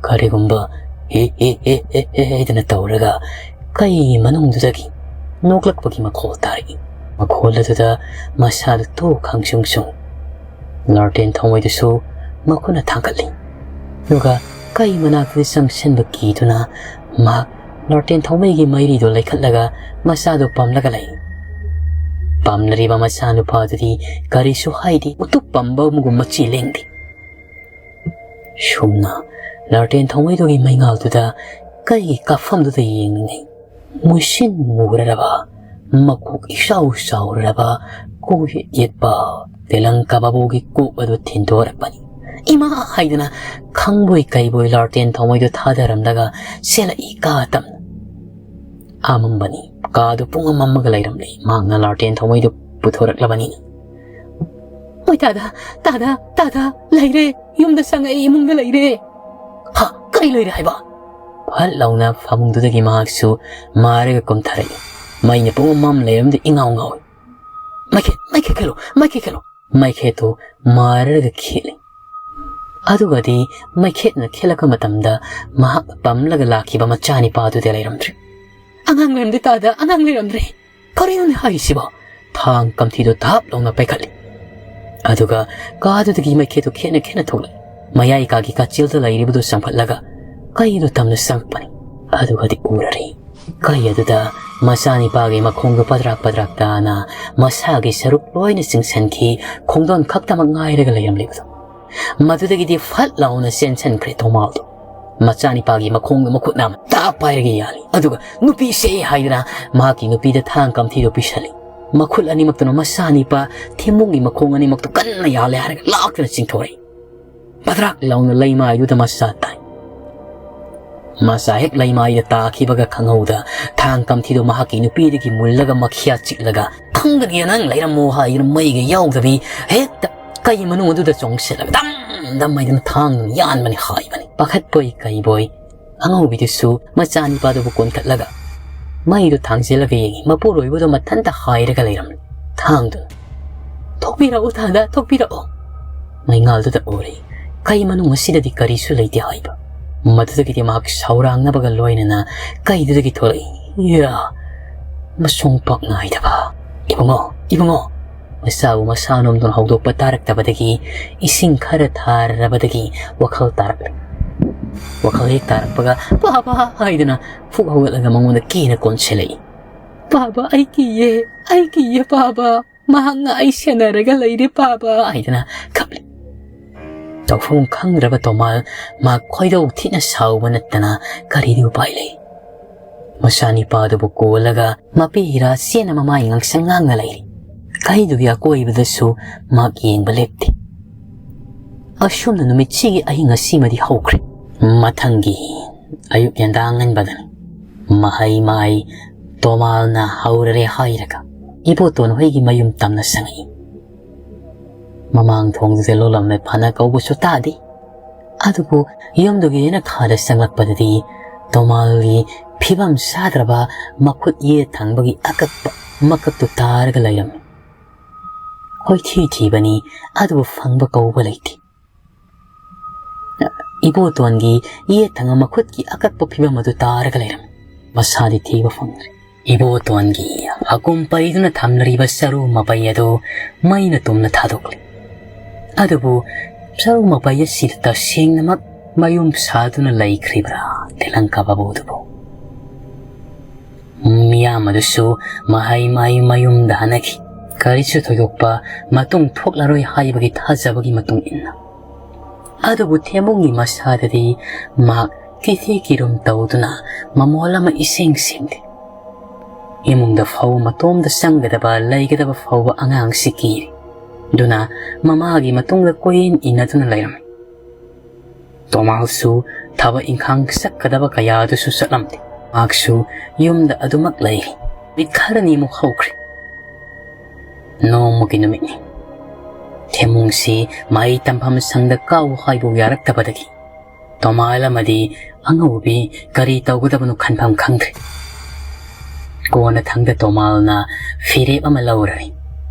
ꯀꯔꯤꯒꯨꯝꯕ ꯍꯦ ꯍꯦ ꯍꯦ ꯍꯦ ꯍꯦ ꯍꯥꯏꯗꯅ ꯇꯧꯔꯒ ꯀꯩ ꯃꯅꯨꯡꯗꯨꯗꯒꯤ ꯅꯣꯛꯂꯛꯄꯒꯤ ꯃꯈꯣꯜ ꯇꯥꯔꯛꯏ꯫ ꯃꯈꯣꯜ ꯑꯗꯨꯗ ꯃꯁꯥꯗꯨ ꯇꯣꯛ ꯈꯪꯁꯨꯡ ꯁꯨꯡ꯫ ꯂꯥꯔꯇꯦꯟ ꯊꯥꯎꯃꯩꯗꯨꯁꯨ ꯃꯈꯨꯠꯅ ꯊꯥꯡꯒꯠꯂꯤ꯫ ꯑꯗꯨꯒ ꯀꯩ ꯃꯅꯥꯛꯇ ꯆꯪꯁꯤꯟꯕ ꯀꯤꯗꯨꯅ ꯃꯍꯥꯛ ꯂꯥꯔꯇꯦꯟ ꯊꯥꯎꯃꯩꯒꯤ ꯃꯩꯔꯤꯗꯨ ꯂꯩꯈꯠꯂꯒ ꯃꯁꯥꯗꯨ ꯄꯝꯂꯒ ꯂꯩ꯫ ꯄꯥꯝꯂꯔꯤꯕ ꯃꯆꯥꯅꯨꯄꯥꯗꯨꯗꯤ ꯀꯔꯤꯁꯨ ꯍꯥꯏꯗꯦ, ꯎꯇꯨꯞ ꯄꯝꯕ ꯑꯃꯒꯨꯝ ꯃꯆꯤ ꯂꯦꯡꯗꯦ꯫ ꯁꯨꯝꯅ ꯂꯥꯔꯇꯦꯟ ꯊꯧꯃꯩꯗꯨꯒꯤ ꯃꯩꯉꯥꯜꯗꯨꯗ ꯀꯩꯒꯤ ꯀꯥꯐꯝꯗꯨꯗ ꯌꯦꯡꯂꯤꯉꯩ, ꯃꯨꯁꯤꯟ ꯃꯨꯔꯔꯕ, ꯃꯀꯣꯛ ꯏꯆꯥꯎ ꯆꯥꯎꯔꯔꯕ, ꯀꯣꯛ ꯌꯦꯠ ꯌꯦꯠꯄ ꯇꯦꯂꯪ ꯀꯕꯥꯕꯨꯒꯤ ꯀꯣꯛ ꯑꯗꯨ ꯊꯤꯟꯗꯣꯔꯛꯄꯅꯤ꯫ "ꯏꯃꯥ!" ꯍꯥꯏꯗꯨꯅ ꯈꯪꯕꯣꯏ ꯀꯩꯕꯣꯏ ꯂꯥꯔꯇꯦꯟ ꯊꯧꯃꯩꯗꯨ ꯊꯥꯗꯔꯝꯂꯒ ꯆꯦꯜꯂꯛꯏ ꯀꯥ ꯇꯞꯅ꯫ ꯑꯃꯝꯕꯅꯤ꯫ ꯀꯥꯗꯨ ꯄꯨꯡꯃꯝ ꯃꯝꯃꯒ ꯂꯩꯔꯝꯂꯦ꯫ ꯃꯍꯥꯛꯅ ꯂꯥꯔꯇꯦꯟ ꯊꯧꯃꯩꯗꯨ ꯄꯨꯊꯣꯔꯛꯂꯕꯅꯤꯅ꯫ "ꯍꯣꯏ ꯇꯥꯗ, ꯇꯥꯗ, ꯇꯥꯗ, ꯂꯩꯔꯦ꯫ ꯌꯨꯝꯗ ꯆꯪꯉꯛꯑꯦ, ꯏꯃꯨꯡꯗ ꯂꯩꯔꯦ꯫" "ꯍꯥ? ꯀꯔꯤ ꯂꯩꯔꯦ ꯍꯥꯏꯕ?" ꯐꯠ ꯂꯥꯎꯅ ꯐꯃꯨꯡꯗꯨꯗꯒꯤ ꯃꯍꯥꯛꯁꯨ ꯃꯥꯔꯒ ꯀꯨꯝꯊꯔꯛꯏ꯫ ꯃꯩꯅ ꯄꯨꯡꯃꯝ ꯃꯝ ꯂꯩꯔꯝꯗ ꯏꯉꯥꯎ ꯉꯥꯎꯏ꯫ "ꯃꯩꯈꯦꯠ, ꯃꯩꯈꯦꯠ ꯈꯦꯠꯂꯨ, ꯃꯩꯈꯦꯠ ꯈꯦꯠꯂꯨ!" ꯃꯩꯈꯦꯠꯇꯨ ꯃꯥꯔꯔꯒ ꯈꯦꯠꯂꯤ꯫ ꯑꯗꯨꯒꯗꯤ ꯃꯩꯈꯦꯠꯅ ꯈꯦꯠꯂꯛꯄ ꯃꯇꯝꯗ ꯃꯍꯥꯛꯅ ꯄꯝꯂꯒ ꯂꯥꯛꯈꯤꯕ ꯃꯆꯥꯅꯤꯄꯥꯗꯨꯗꯤ ꯂꯩꯔꯝꯗ꯭ꯔꯦ꯫ "ꯑꯉꯥꯡ ꯂꯩꯔꯝꯗꯦ ꯇꯥꯗ, ꯑꯉꯥꯡ ꯂꯩꯔꯝꯗ꯭ꯔꯦ꯫ ꯀꯔꯤꯅꯣꯅꯦ ꯍꯥꯏꯔꯤꯁꯤꯕꯣ?" ꯊꯥꯡ ꯀꯝꯊꯤꯗꯨ ꯙꯥꯞ ꯂꯥꯎꯅ ꯄꯥꯏꯈꯠꯂꯤ꯫ ꯑꯗꯨꯒ ꯀꯥꯗꯨꯗꯒꯤ ꯃꯩꯈꯦꯠꯇꯨ ꯈꯦꯠꯅ ꯈꯦꯠꯅ ꯊꯣꯛꯂꯛꯏ꯫ ꯃꯌꯥꯏ ꯀꯥꯒꯤ ꯀꯥꯆꯤꯜꯗ ꯂꯩꯔꯤꯕꯗꯨ ꯆꯪꯈꯠꯂꯒ ꯀꯩꯗꯨ ꯇꯝꯅ ꯆꯪꯉꯛꯄꯅꯤ꯫ ꯑꯗꯨꯒꯗꯤ ꯎꯔꯔꯦ꯫ ꯀꯩ ꯑꯗꯨꯗ ꯃꯆꯥꯅꯤꯄꯥꯒꯤ ꯃꯈꯣꯡꯗꯨ ꯄꯗ꯭ꯔꯥꯛ ꯄꯗ꯭ꯔꯥꯛ ꯇꯥꯅ ꯃꯁꯥꯒꯤ ꯁꯔꯨꯛ ꯂꯣꯏꯅ ꯆꯤꯡꯁꯤꯟꯈꯤ, ꯈꯣꯡꯗꯣꯟ ꯈꯛꯇꯃꯛ ꯉꯥꯏꯔꯒ ꯂꯩꯔꯝꯂꯤꯕꯗꯨ꯫ ꯃꯗꯨꯗꯒꯤꯗꯤ ꯐꯠ ꯂꯥꯎꯅ ꯆꯦꯟꯁꯤꯟꯈ꯭ꯔꯦ ꯊꯧꯃꯥꯜꯗꯨ꯫ ꯃꯆꯥꯅꯤꯄꯥꯒꯤ ꯃꯈꯣꯡꯗꯨ ꯃꯈꯨꯠꯅ ꯇꯥꯞ ꯄꯥꯏꯔꯒ ꯌꯥꯜꯂꯤ꯫ ꯑꯗꯨꯒ "ꯅꯨꯄꯤꯁꯦ" ꯍꯥꯏꯗꯨꯅ ꯃꯍꯥꯛꯀꯤ ꯅꯨꯄꯤꯗ ꯊꯥꯡ ꯀꯝꯊꯤꯗꯨ ꯄꯤꯁꯜꯂꯤ꯫ ꯃꯈꯨꯠ ꯑꯅꯤꯃꯛꯇꯨꯅ ꯃꯆꯥꯅꯤꯄꯥ ꯊꯤꯃꯣꯡꯒꯤ ꯃꯈꯣꯡ ꯑꯅꯤꯃꯛꯇꯨ ꯀꯟꯅ ꯌꯥꯜꯂꯦ ꯍꯥꯏꯔꯒ ꯂꯥꯛꯇꯨꯅ ꯆꯤꯡꯊꯣꯔꯛꯏ꯫ ꯄꯗ꯭ꯔꯥꯛ ꯂꯥꯎꯅ ꯂꯩꯃꯥꯏꯗꯨꯗ ꯃꯆꯥ ꯇꯥꯏ꯫ ꯃꯆꯥ ꯍꯦꯛ ꯂꯩꯃꯥꯏꯗ ꯇꯥꯈꯤꯕꯒ ꯈꯪꯍꯧꯗ ꯊꯥꯡ ꯀꯝꯊꯤꯗꯨ ꯃꯍꯥꯛꯀꯤ ꯅꯨꯄꯤꯗꯒꯤ ꯃꯨꯜꯂꯒ ꯃꯈꯤꯌꯥ ꯆꯤꯛꯂꯒ "ꯈꯪꯒꯅꯤ ꯅꯪ ꯂꯩꯔꯝꯃꯣ" ꯍꯥꯏꯗꯨꯅ ꯃꯩꯒ ꯌꯥꯎꯗꯕꯤ ꯍꯦꯛꯇ ꯀꯩ ꯃꯅꯨꯡ ꯑꯗꯨꯗ ꯆꯣꯡꯁꯤꯜꯂꯒ ꯗꯝ ꯗꯝ ꯍꯥꯏꯗꯨꯅ ꯊꯥꯡꯗꯨꯅ ꯌꯥꯟꯕꯅꯤ ꯍꯥꯏꯕꯅꯤ꯫ ꯄꯥꯈꯠꯄꯣꯏ ꯀꯩꯕꯣꯏ ꯑꯉꯧꯕꯤꯗꯨꯁꯨ ꯃꯆꯥꯅꯤꯄꯥꯗꯨꯕꯨ ꯀꯣꯟꯈꯠꯂꯒ ꯃꯩꯗꯨ ꯊꯥꯡꯖꯤꯜꯂꯒ ꯌꯦꯡꯉꯤ꯫ ꯃꯄꯨꯔꯣꯏꯕꯗꯨ ꯃꯊꯟꯇ ꯍꯥꯏꯔꯒ ꯂꯩꯔꯝꯂꯦ꯫ ꯊꯥꯡꯗꯨꯅ "ꯊꯣꯛꯄꯤꯔꯛꯎ ꯇꯥꯗ, ꯊꯣꯛꯄꯤꯔꯛꯎ꯫" ꯃꯩꯉꯥꯜꯗꯨꯗ ꯎꯔꯦ꯫ ꯀꯩ ꯃꯅꯨꯡ ꯑꯁꯤꯗꯗꯤ ꯀꯔꯤꯁꯨ ꯂꯩꯇꯦ ꯍꯥꯏꯕ꯫ ꯃꯗꯨꯗꯒꯤꯗꯤ ꯃꯍꯥꯛ ꯁꯥꯎꯔꯥꯡꯅꯕꯒ ꯂꯣꯏꯅꯅ ꯀꯩꯗꯨꯗꯒꯤ ꯊꯣꯛꯂꯛꯏ꯫ ꯌꯥ! ꯃꯁꯣꯡ ꯄꯥꯛ ꯅꯥꯏꯗꯕ꯫ "ꯏꯕꯨꯡꯉꯣ, ꯏꯕꯨꯡꯉꯣ!" ꯃꯆꯥꯕꯨ ꯃꯁꯥ ꯅꯣꯝꯗꯨꯅ ꯍꯧꯗꯣꯛꯄ ꯇꯥꯔꯛꯇꯕꯗꯒꯤ ꯏꯁꯤꯡ ꯈꯔ ꯊꯥꯔꯕꯗꯒꯤ ꯋꯥꯈꯜ ꯇꯥꯔꯛꯂꯦ꯫ ꯋꯥꯈꯜ ꯍꯦꯛ ꯇꯥꯔꯛꯄꯒ "ꯄꯥ ꯄꯥ" ꯍꯥꯏꯗꯨꯅ ꯐꯨꯛ ꯍꯧꯒꯠꯂꯒ ꯃꯉꯣꯟꯗ ꯀꯤꯅ ꯀꯣꯟꯁꯤꯜꯂꯛꯏ꯫ "ꯄꯥꯕ, ꯑꯩ ꯀꯤꯌꯦ, ꯑꯩ ꯀꯤꯌꯦ ꯄꯥꯕ, ꯃꯍꯥꯛꯅ ꯑꯩ ꯁꯦꯟꯅꯔꯒ ꯂꯩꯔꯦ ꯄꯥꯕ" ꯍꯥꯏꯗꯅ ꯀꯞꯂꯤ꯫ ꯇꯧꯐꯝ ꯈꯪꯗ꯭ꯔꯕ ꯇꯣꯃꯥꯜ ꯃꯍꯥꯛ ꯈꯣꯏꯗꯧ ꯊꯤꯅ ꯁꯥꯎꯕ ꯅꯠꯇꯅ ꯀꯔꯤꯗꯤ ꯎꯄꯥꯏ ꯂꯩ? ꯃꯆꯥꯅꯤꯄꯥꯗꯨꯕꯨ ꯀꯣꯜꯂꯒ ꯃꯄꯤ ꯏꯔꯥ ꯆꯦꯟꯅ ꯃꯃꯥꯏ ꯉꯥꯡꯁꯪ ꯉꯥꯡꯅ ꯂꯩꯔꯤ꯫ ꯀꯩꯗꯨꯒꯤ ꯑꯀꯣꯏꯕꯗꯁꯨ ꯃꯍꯥꯛ ꯌꯦꯡꯕ ꯂꯦꯞꯇꯦ꯫ ꯑꯁꯨꯝꯅ ꯅꯨꯃꯤꯠꯁꯤꯒꯤ ꯑꯍꯤꯡ ꯑꯁꯤꯃꯗꯤ ꯍꯧꯈ꯭ꯔꯦ꯫ ꯃꯊꯪꯒꯤ ꯑꯌꯨꯛ ꯌꯦꯟꯗꯥꯡ ꯉꯟꯕꯗꯅꯤ꯫ ꯃꯍꯩ ꯃꯍꯩ ꯇꯣꯃꯥꯜꯅ ꯍꯧꯔꯔꯦ ꯍꯥꯏꯔꯒ ꯏꯕꯣꯇꯣꯟ ꯍꯣꯏꯒꯤ ꯃꯌꯨꯝ ꯇꯝꯅ ꯆꯪꯉꯛꯏ꯫ ꯃꯃꯥꯡ ꯊꯣꯡꯗꯨꯗ ꯂꯣꯜꯂꯝꯃꯦ ꯐꯅ ꯀꯧꯕꯁꯨ ꯇꯥꯗꯦ꯫ ꯑꯗꯨꯕꯨ ꯌꯨꯝꯗꯨꯒꯤ ꯌꯦꯅꯈꯥꯗ ꯆꯪꯂꯛꯄꯗꯗꯤ ꯇꯣꯃꯥꯜꯒꯤ ꯐꯤꯕꯝ ꯆꯥꯗ꯭ꯔꯕ ꯃꯈꯨꯠ ꯌꯦꯠ ꯊꯪꯕꯒꯤ ꯑꯀꯛꯄ ꯃꯀꯛꯇꯨ ꯇꯥꯔꯒ ꯂꯩꯔꯝꯃꯤ꯫ ꯀꯣꯏꯊꯤ ꯊꯤꯕꯅꯤ, ꯑꯗꯨꯕꯨ ꯐꯪꯕ ꯀꯧꯕ ꯂꯩꯇꯦ꯫ ꯏꯕꯣꯇꯣꯟꯒꯤ ꯌꯦꯠ ꯊꯪꯕ ꯃꯈꯨꯠꯀꯤ ꯑꯀꯛꯄ ꯐꯤꯕꯝ ꯑꯗꯨ ꯇꯥꯔꯒ ꯂꯩꯔꯝꯃꯤ꯫ ꯃꯁꯥꯗꯤ ꯊꯤꯕ ꯐꯪꯗ꯭ꯔꯦ꯫ ꯏꯕꯣꯇꯣꯟꯒꯤ ꯍꯀꯨꯝ ꯄꯩꯗꯨꯅ ꯊꯝꯂꯤꯕ ꯆꯔꯨ ꯃꯄꯩ ꯑꯗꯨ ꯃꯩꯅ ꯇꯨꯝꯅ ꯊꯥꯗꯣꯛꯂꯤ꯫ ꯑꯗꯨꯕꯨ ꯆꯔꯨ ꯃꯄꯩ ꯑꯁꯤꯗ ꯇꯁꯦꯡꯅꯃꯛ ꯃꯌꯨꯝ ꯁꯥꯗꯨꯅ ꯂꯩꯈ꯭ꯔꯤꯕ꯭ꯔꯥ ꯇꯦꯂꯪꯀꯥ ꯕꯥꯕꯨꯗꯨꯕꯨ? ꯃꯤꯌꯥꯝ ꯑꯗꯨꯁꯨ ꯃꯍꯩ ꯃꯍꯩ ꯃꯌꯨꯝꯗ ꯍꯟꯅꯈꯤ꯫ ꯀꯔꯤꯁꯨ ꯊꯣꯏꯗꯣꯛꯄ ꯃꯇꯨꯡ ꯊꯣꯛꯂꯔꯣꯏ ꯍꯥꯏꯕꯒꯤ ꯊꯥꯖꯕꯒꯤ ꯃꯇꯨꯡ ꯏꯟꯅ꯫ ꯑꯗꯨꯕꯨ ꯊꯦꯝꯕꯨꯡꯒꯤ ꯃꯁꯥꯗꯗꯤ ꯃꯍꯥꯛ ꯀꯤꯊꯤ ꯀꯤꯔꯨꯝ ꯇꯧꯗꯨꯅ ꯃꯃꯣꯜ ꯑꯃ ꯏꯁꯦꯡ ꯁꯦꯡꯗꯦ꯫ ꯏꯃꯨꯡꯗ ꯐꯥꯎ ꯃꯇꯣꯝꯗ ꯆꯪꯒꯗꯕ ꯂꯩꯒꯗꯕ ꯐꯥꯎꯕ ꯑꯉꯥꯡꯁꯤ ꯀꯤꯔꯤ꯫ ꯑꯗꯨꯅ ꯃꯃꯥꯒꯤ ꯃꯇꯨꯡꯗ ꯀꯣꯏꯏꯟ ꯏꯟꯅꯗꯨꯅ ꯂꯩꯔꯝꯃꯤ꯫ ꯇꯣꯃꯥꯜꯁꯨ ꯊꯕꯛ ꯏꯪꯈꯥꯡ ꯆꯠꯀꯗꯕ ꯀꯌꯥ ꯑꯗꯨꯁꯨ ꯆꯠꯂꯝꯗꯦ꯫ ꯃꯍꯥꯛꯁꯨ ꯌꯨꯝꯗ ꯑꯗꯨꯃꯛ ꯂꯩ꯫ ꯅꯨꯃꯤꯠ ꯈꯔꯅꯤꯃꯨꯛ ꯍꯧꯈ꯭ꯔꯦ꯫ ꯅꯣꯡꯃꯒꯤ ꯅꯨꯃꯤꯠꯅꯤ꯫ ꯊꯦꯝꯃꯨꯡꯁꯤ ꯃꯍꯩ ꯇꯝꯐꯝ ꯁꯪꯗ ꯀꯥꯎ ꯍꯥꯏꯕꯨ ꯌꯥꯔꯛꯇꯕꯗꯒꯤ ꯇꯣꯃꯥꯜ ꯑꯃꯗꯤ ꯑꯉꯧꯕꯤ ꯀꯔꯤ ꯇꯧꯒꯗꯕꯅꯣ ꯈꯟꯐꯝ ꯈꯪꯗ꯭ꯔꯦ꯫ ꯀꯣꯟꯅꯊꯪꯗ ꯇꯣꯃꯥꯜꯅ ꯐꯤꯔꯦꯞ ꯑꯃ ꯂꯧꯔꯝꯃꯤ꯫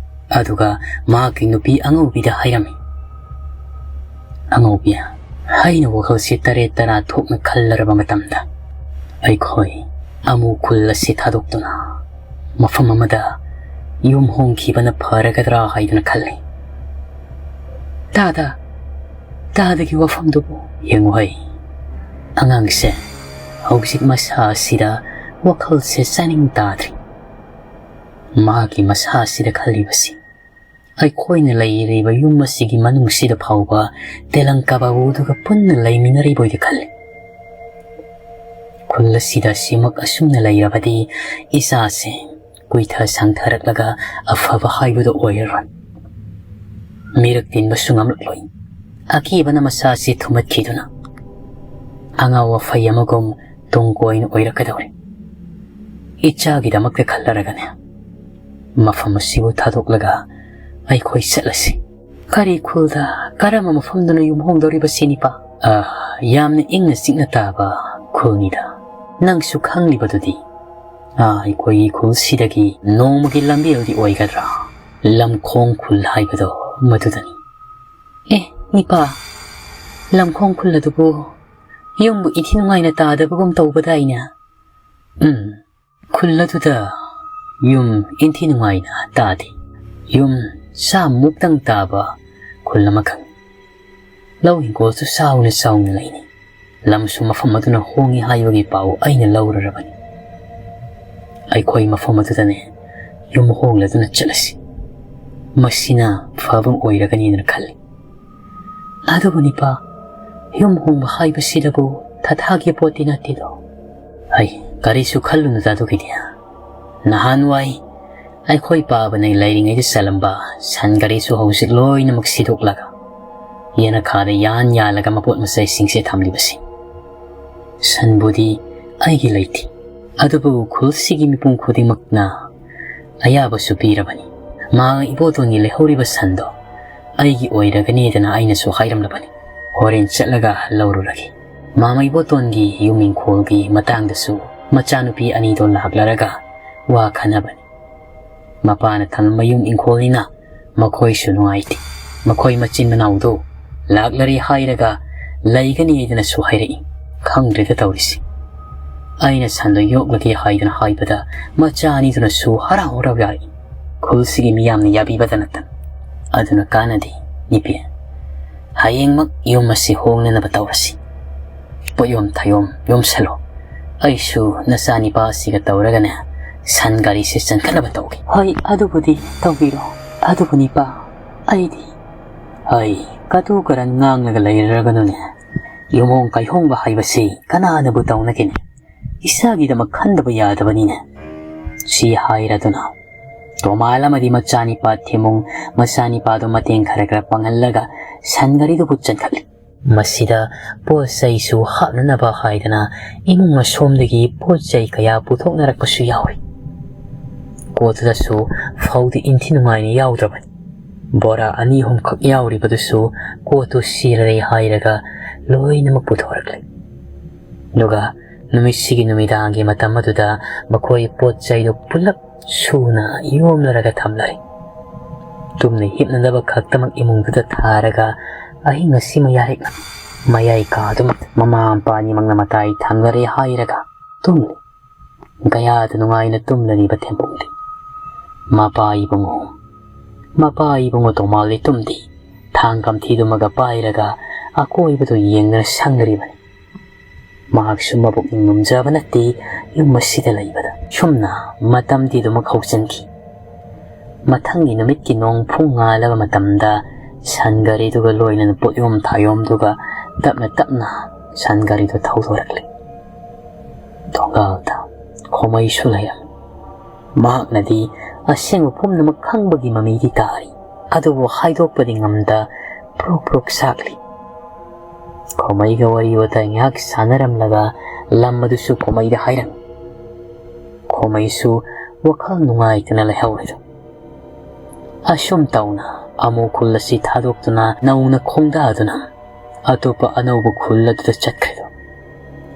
ꯑꯗꯨꯒ ꯃꯍꯥꯛꯀꯤ ꯅꯨꯄꯤ ꯑꯉꯧꯕꯤꯗ ꯍꯥꯏꯔꯝꯃꯤ, "ꯑꯉꯧꯕꯤ, ꯑꯩꯅ ꯋꯥꯈꯜꯁꯤ ꯇꯔꯦꯠ ꯇꯔꯥ ꯊꯣꯛꯅ ꯈꯜꯂꯔꯕ ꯃꯇꯝꯗ ꯑꯩꯈꯣꯏ ꯑꯃꯨ ꯈꯨꯜ ꯑꯁꯤ ꯊꯥꯗꯣꯛꯇꯨꯅ ꯃꯐꯝ ꯑꯃꯗ ꯌꯨꯝ ꯍꯣꯡꯈꯤꯕꯅ ꯐꯔꯒꯗ꯭ꯔꯥ ꯍꯥꯏꯗꯨꯅ ꯈꯜꯂꯤ꯫ ꯇꯥꯗ, ꯇꯥꯗꯒꯤ ꯋꯥꯐꯝꯗꯨꯕꯨ ꯌꯦꯡꯉꯨ ꯍꯩ꯫ ꯑꯉꯥꯡꯁꯦ ꯍꯧꯖꯤꯛ ꯃꯁꯥ ꯑꯁꯤꯗ ꯋꯥꯈꯜꯁꯦ ꯆꯥꯅꯤꯡ ꯇꯥꯗ꯭ꯔꯤ꯫ ꯃꯍꯥꯛꯀꯤ ꯃꯁꯥ ꯑꯁꯤꯗ ꯈꯜꯂꯤꯕꯁꯤ ꯑꯩꯈꯣꯏꯅ ꯂꯩꯔꯤꯕ ꯌꯨꯝ ꯑꯁꯤꯒꯤ ꯃꯅꯨꯡꯁꯤꯗ ꯐꯥꯎꯕ ꯇꯦꯂꯪ ꯀꯕꯥꯕꯨꯗꯨꯒ ꯄꯨꯟꯅ ꯂꯩꯃꯤꯟꯅꯔꯤꯕꯣꯏꯗ ꯈꯜꯂꯤ꯫ ꯈꯨꯜ ꯑꯁꯤꯗ ꯁꯤꯃꯛ ꯑꯁꯨꯝꯅ ꯂꯩꯔꯕꯗꯤ ꯏꯆꯥꯁꯦ ꯀꯨꯏꯊ ꯁꯥꯡꯊꯔꯛꯂꯒ ꯑꯐꯕ ꯍꯥꯏꯕꯗꯨ ꯑꯣꯏꯔꯔꯣꯏ꯫ ꯃꯤꯔꯛ ꯇꯤꯟꯕꯁꯨ ꯉꯝꯂꯛꯂꯣꯏ꯫ ꯑꯀꯤꯕꯅ ꯃꯁꯥꯁꯤ ꯊꯨꯝꯍꯠꯈꯤꯗꯨꯅ ꯑꯉꯥꯎ ꯑꯐꯩ ꯑꯃꯒꯨꯝ ꯇꯨꯡ ꯀꯣꯏꯅ ꯑꯣꯏꯔꯛꯀꯗꯧꯔꯤ꯫ ꯏꯆꯥꯒꯤꯗꯃꯛꯇ ꯈꯜꯂꯔꯒꯅꯦ, ꯃꯐꯝ ꯑꯁꯤꯕꯨ ꯊꯥꯗꯣꯛꯂꯒ ꯑꯩꯈꯣꯏ ꯆꯠꯂꯁꯤ꯫ ꯀꯔꯤ ꯈꯨꯜꯗ? ꯀꯔꯝꯕ ꯃꯐꯝꯗꯅꯣ ꯌꯨꯝ ꯍꯣꯡꯗꯧꯔꯤꯕꯁꯤ, ꯅꯤꯄꯥ? ꯑ, ꯌꯥꯝꯅ ꯏꯪꯅ ꯆꯤꯛꯅ ꯇꯥꯕ ꯈꯨꯜꯅꯤꯗ꯫ ꯅꯪꯁꯨ ꯈꯪꯂꯤꯕꯗꯨꯗꯤ, ꯑ, ꯑꯩꯈꯣꯏꯒꯤ ꯈꯨꯜꯁꯤꯗꯒꯤ ꯅꯣꯡꯃꯒꯤ ꯂꯝꯕꯦꯜꯗꯤ ꯑꯣꯏꯒꯗ꯭ꯔꯥ? ꯂꯝꯈꯣꯡ ꯈꯨꯜ ꯍꯥꯏꯕꯗꯣ ꯃꯗꯨꯗꯅꯤ꯫ ꯑꯦ, ꯅꯤꯄꯥ, ꯂꯝꯈꯣꯡ ꯈꯨꯜ ꯑꯗꯨꯕꯨ ꯌꯨꯝꯕꯨ ꯏꯊꯤ ꯅꯨꯡꯉꯥꯏꯅ ꯇꯥꯗꯕꯒꯨꯝ ꯇꯧꯕꯗꯥꯏꯅꯦ? ꯎꯝ, ꯈꯨꯜ ꯑꯗꯨꯗ ꯌꯨꯝ ꯏꯟꯊꯤ ꯅꯨꯡꯉꯥꯏꯅ ꯇꯥꯗꯦ꯫ ꯌꯨꯝ ꯆꯥꯝꯃꯨꯛꯇꯪ ꯇꯥꯕ ꯈꯨꯜ ꯑꯃꯈꯛ꯫ ꯂꯧ ꯍꯤꯡꯒꯣꯜꯁꯨ ꯆꯥꯎꯅ ꯆꯥꯎꯅ ꯂꯩꯅꯩ꯫ ꯂꯝꯁꯨ ꯃꯐꯝ ꯑꯗꯨꯅ ꯍꯣꯡꯉꯤ ꯍꯥꯏꯕꯒꯤ ꯄꯥꯎ ꯑꯩꯅ ꯂꯧꯔꯨꯔꯕꯅꯤ꯫ ꯑꯩꯈꯣꯏ ꯃꯐꯝ ꯑꯗꯨꯗꯅꯦ ꯌꯨꯝ ꯍꯣꯡꯂꯗꯨꯅ ꯆꯠꯂꯁꯤ꯫ ꯃꯁꯤꯅ ꯐꯕ ꯑꯣꯏꯔꯒꯅꯤꯅ ꯈꯜꯂꯤ꯫ ꯑꯗꯨꯕꯨ ꯅꯤꯄꯥ, ꯌꯨꯝ ꯍꯣꯡꯕ ꯍꯥꯏꯕꯁꯤꯗꯕꯨ ꯊꯥꯊꯥꯒꯤ ꯄꯣꯠꯇꯤ ꯅꯠꯇꯦꯗꯣ꯫ ꯑꯩ ꯀꯔꯤꯁꯨ ꯈꯜꯂꯨꯅꯨꯗ ꯑꯗꯨꯒꯤꯗꯤ꯫ ꯅꯍꯥꯟꯋꯥꯏ ꯑꯩꯈꯣꯏ ꯄꯥꯕꯅ ꯂꯩꯔꯤꯉꯩꯗ ꯆꯠꯂꯝꯕ ꯁꯟ ꯒꯥꯔꯤꯁꯨ ꯍꯧꯖꯤꯛ ꯂꯣꯏꯅꯃꯛ ꯁꯤꯗꯣꯛꯂꯒ ꯌꯦꯅꯈꯥꯗ ꯌꯥꯟ ꯌꯥꯜꯂꯒ ꯃꯄꯣꯠ ꯃꯆꯩꯁꯤꯡꯁꯦ ꯊꯝꯂꯤꯕꯁꯤ꯫ ꯁꯟꯕꯨꯗꯤ ꯑꯩꯒꯤ ꯂꯩꯇꯦ, ꯑꯗꯨꯕꯨ ꯈꯨꯜꯁꯤꯒꯤ ꯃꯤꯄꯨꯝ ꯈꯨꯗꯤꯡꯃꯛꯅ ꯑꯌꯥꯕꯁꯨ ꯄꯤꯔꯕꯅꯤ꯫ ꯃꯥ ꯏꯕꯣꯇꯣꯟꯒꯤ ꯂꯩꯍꯧꯔꯤꯕ ꯁꯟꯗꯣ ꯑꯩꯒꯤ ꯑꯣꯏꯔꯒꯅꯤꯗꯅ ꯑꯩꯅꯁꯨ ꯍꯥꯏꯔꯝꯂꯕꯅꯤ꯫ ꯍꯣꯔꯦꯟ ꯆꯠꯂꯒ ꯂꯧꯔꯨꯔꯒꯦ꯫ ꯃꯥꯃ ꯏꯕꯣꯇꯣꯟꯒꯤ ꯌꯨꯝ ꯏꯪꯈꯣꯜꯒꯤ ꯃꯇꯥꯡꯗꯁꯨ ꯃꯆꯥꯅꯨꯄꯤ ꯑꯅꯤꯗꯣ ꯂꯥꯛꯂꯔꯒ ꯋꯥ ꯈꯟꯅꯕꯅꯤ꯫ ꯃꯄꯥꯅ ꯊꯝꯂꯝꯕ ꯌꯨꯝ ꯏꯪꯈꯣꯜꯅꯤꯅ ꯃꯈꯣꯏꯁꯨ ꯅꯨꯡꯉꯥꯏꯇꯦ꯫ ꯃꯈꯣꯏ ꯃꯆꯤꯟ ꯃꯅꯥꯎꯗꯨ ꯂꯥꯛꯂꯔꯦ ꯍꯥꯏꯔꯒ ꯂꯩꯒꯅꯤ ꯍꯥꯏꯗꯅꯁꯨ ꯍꯥꯏꯔꯛꯏ꯫ ꯈꯪꯗ꯭ꯔꯦꯗ ꯇꯧꯔꯤꯁꯤ꯫ ꯑꯩꯅ ꯁꯟꯗꯣ ꯌꯣꯛꯂꯒꯦ ꯍꯥꯏꯗꯅ ꯍꯥꯏꯕꯗ ꯃꯆꯥ ꯑꯅꯤꯗꯨꯅꯁꯨ ꯍꯔꯥꯎ ꯍꯔꯥꯎ ꯌꯥꯔꯛꯏ꯫ ꯈꯨꯜꯁꯤꯒꯤ ꯃꯤꯌꯥꯝꯅ ꯌꯥꯕꯤꯕꯗ ꯅꯠꯇꯅ꯫ ꯑꯗꯨꯅ ꯀꯥꯟꯅꯗꯦ, ꯅꯤꯄꯤ꯫ ꯍꯌꯦꯡꯃꯛ ꯌꯨꯝ ꯑꯁꯤ ꯍꯣꯡꯅꯅꯕ ꯇꯧꯔꯁꯤ꯫ ꯄꯣꯠꯌꯣꯝ ꯊꯌꯣꯝ ꯌꯣꯝꯁꯜꯂꯣ꯫ ꯑꯩꯁꯨ ꯅꯆꯥꯅꯤꯄꯥ ꯑꯁꯤꯒ ꯇꯧꯔꯒꯅꯦ, ꯁꯟ ꯒꯥꯔꯤꯁꯦ ꯆꯟꯈꯠꯅꯕ ꯇꯧꯒꯦ꯫ "ꯍꯣꯏ, ꯑꯗꯨꯕꯨꯗꯤ ꯇꯧꯕꯤꯔꯣ꯫ ꯑꯗꯨꯕꯨ ꯅꯤꯄꯥ, ꯑꯩꯗꯤ" "ꯍꯩ, ꯀꯇꯨ ꯀꯔꯟ ꯉꯥꯡꯂꯒ ꯂꯩꯔꯒꯅꯨꯅꯦ꯫ ꯌꯨꯝꯍꯣꯡ ꯀꯥꯏꯍꯣꯡꯕ ꯍꯥꯏꯕꯁꯤ ꯀꯅꯥꯅꯕꯨ ꯇꯧꯅꯒꯦꯅꯦ? ꯏꯁꯥꯒꯤꯗꯃꯛ ꯈꯟꯗꯕ ꯌꯥꯗꯕꯅꯤꯅꯦ"꯫ ꯁꯤ ꯍꯥꯏꯔꯗꯨꯅ ꯇꯣꯃꯥꯜ ꯑꯃꯗꯤ ꯃꯆꯥꯅꯤꯄꯥ ꯊꯤꯃꯨꯡ, ꯃꯆꯥꯅꯤꯄꯥꯗꯨ ꯃꯇꯦꯡ ꯈꯔ ꯈꯔ ꯄꯥꯡꯍꯜꯂꯒ ꯁꯟ ꯒꯥꯔꯤꯗꯨꯕꯨ ꯆꯟꯈꯠꯂꯤ꯫ ꯃꯁꯤꯗ ꯄꯣꯠ ꯆꯩꯁꯨ ꯍꯥꯞꯅꯅꯕ ꯍꯥꯏꯗꯅ ꯏꯃꯨꯡ ꯑꯁꯣꯝꯗꯒꯤ ꯄꯣꯠ ꯆꯩ ꯀꯌꯥ ꯄꯨꯊꯣꯛꯅꯔꯛꯄꯁꯨ ꯌꯥꯎꯏ꯫ ꯀꯣꯠꯇꯨꯗꯁꯨ ꯐꯧꯗꯤ ꯏꯟꯊꯤ ꯅꯨꯡꯉꯥꯏꯅ ꯌꯥꯎꯗ꯭ꯔꯕꯅꯤ꯫ ꯕꯣꯔꯥ ꯑꯅꯤ ꯑꯍꯨꯝꯈꯛ ꯌꯥꯎꯔꯤꯕꯗꯨꯁꯨ ꯀꯣꯠꯇꯨ ꯁꯤꯔꯔꯦ ꯍꯥꯏꯔꯒ ꯂꯣꯏꯅꯃꯛ ꯄꯨꯊꯣꯔꯛꯂꯦ꯫ ꯑꯗꯨꯒ ꯅꯨꯃꯤꯠꯁꯤꯒꯤ ꯅꯨꯃꯤꯗꯥꯡꯒꯤ ꯃꯇꯝ ꯑꯗꯨꯗ ꯃꯈꯣꯏ ꯄꯣꯠ ꯆꯩꯗꯨ ꯄꯨꯂꯞ ꯁꯨꯅ ꯌꯣꯝꯂꯔꯒ ꯊꯝꯂꯔꯦ꯫ ꯇꯨꯝꯅ ꯍꯤꯞꯅꯅꯕ ꯈꯛꯇꯃꯛ ꯏꯃꯨꯡꯗꯨꯗ ꯊꯥꯔꯒ ꯑꯍꯤꯡ ꯑꯁꯤꯃ ꯌꯥꯔꯦꯛꯅ ꯃꯌꯥꯏ ꯀꯥꯗꯨꯃ ꯃꯃꯥ ꯃꯄꯥ ꯑꯅꯤꯃꯛꯅ ꯃꯇꯥꯏ ꯊꯪꯅꯔꯦ ꯍꯥꯏꯔꯒ ꯇꯨꯝꯂꯤ꯫ ꯀꯌꯥꯗ ꯅꯨꯡꯉꯥꯏꯅ ꯇꯨꯝꯂꯔꯤꯕ ꯊꯦꯝꯄꯨꯡꯗꯤ ꯃꯄꯥ ꯏꯕꯨꯡꯉꯣ, ꯃꯄꯥ ꯏꯕꯨꯡꯉꯣ ꯇꯣꯃꯥꯜꯗꯤ ꯇꯨꯝꯗꯦ꯫ ꯊꯥꯡ ꯀꯝꯊꯤꯗꯨꯃꯒ ꯄꯥꯏꯔꯒ ꯑꯀꯣꯏꯕꯗꯨ ꯌꯦꯡꯗꯨꯅ ꯁꯪꯅꯔꯤꯕꯅꯤ꯫ ꯃꯍꯥꯛꯁꯨ ꯃꯕꯨꯛꯅꯤꯡ ꯅꯨꯡꯖꯕ ꯅꯠꯇꯦ ꯌꯨꯝ ꯑꯁꯤꯗ ꯂꯩꯕꯗ꯫ ꯁꯨꯝꯅ ꯃꯇꯝꯗꯤ ꯑꯗꯨꯃꯛ ꯍꯧꯖꯤꯟꯈꯤ꯫ ꯃꯊꯪꯒꯤ ꯅꯨꯃꯤꯠꯀꯤ ꯅꯣꯡ ꯐꯨꯡ ꯉꯥꯜꯂꯕ ꯃꯇꯝꯗ ꯁꯟ ꯒꯥꯔꯤꯗꯨꯒ ꯂꯣꯏꯅꯅ ꯄꯣꯠꯌꯣꯝ ꯊꯥꯌꯣꯝꯗꯨꯒ ꯇꯞꯅ ꯇꯞꯅ ꯁꯟ ꯒꯥꯔꯤꯗꯨ ꯊꯧꯗꯣꯔꯛꯂꯤ꯫ ꯊꯣꯡꯒꯥꯜꯗ ꯈꯣꯃꯩꯁꯨ ꯂꯩꯔꯝꯃꯤ꯫ ꯃꯍꯥꯛꯅꯗꯤ ꯑꯁꯦꯡꯕ ꯄꯨꯝꯅꯃꯛ ꯈꯪꯕꯒꯤ ꯃꯃꯤꯗꯤ ꯇꯥꯔꯤ, ꯑꯗꯨꯕꯨ ꯍꯥꯏꯗꯣꯛꯄꯗꯤ ꯉꯝꯗ ꯄ꯭ꯔꯣꯛ ꯄ꯭ꯔꯣꯛ ꯁꯥꯛꯂꯤ꯫ ꯈꯣꯃꯩꯒ ꯋꯥꯔꯤ ꯋꯥꯇꯥꯏ ꯉꯥꯏꯍꯥꯛ ꯁꯥꯟꯅꯔꯝꯂꯒ ꯂꯝ ꯑꯗꯨꯁꯨ ꯈꯣꯃꯩꯗ ꯍꯥꯏꯔꯝꯃꯤ꯫ ꯈꯣꯃꯩꯁꯨ ꯋꯥꯈꯜ ꯅꯨꯡꯉꯥꯏꯇꯅ ꯂꯩꯍꯧꯔꯦꯗꯣ꯫ ꯑꯁꯨꯝ ꯇꯧꯅ ꯑꯃꯨ ꯈꯨꯜ ꯑꯁꯤ ꯊꯥꯗꯣꯛꯇꯨꯅ ꯅꯧꯅ ꯈꯣꯡꯗꯥꯗꯨꯅ ꯑꯇꯣꯞꯄ ꯑꯅꯧꯕ ꯈꯨꯜ ꯑꯗꯨꯗ ꯆꯠꯈ꯭ꯔꯦꯗꯣ꯫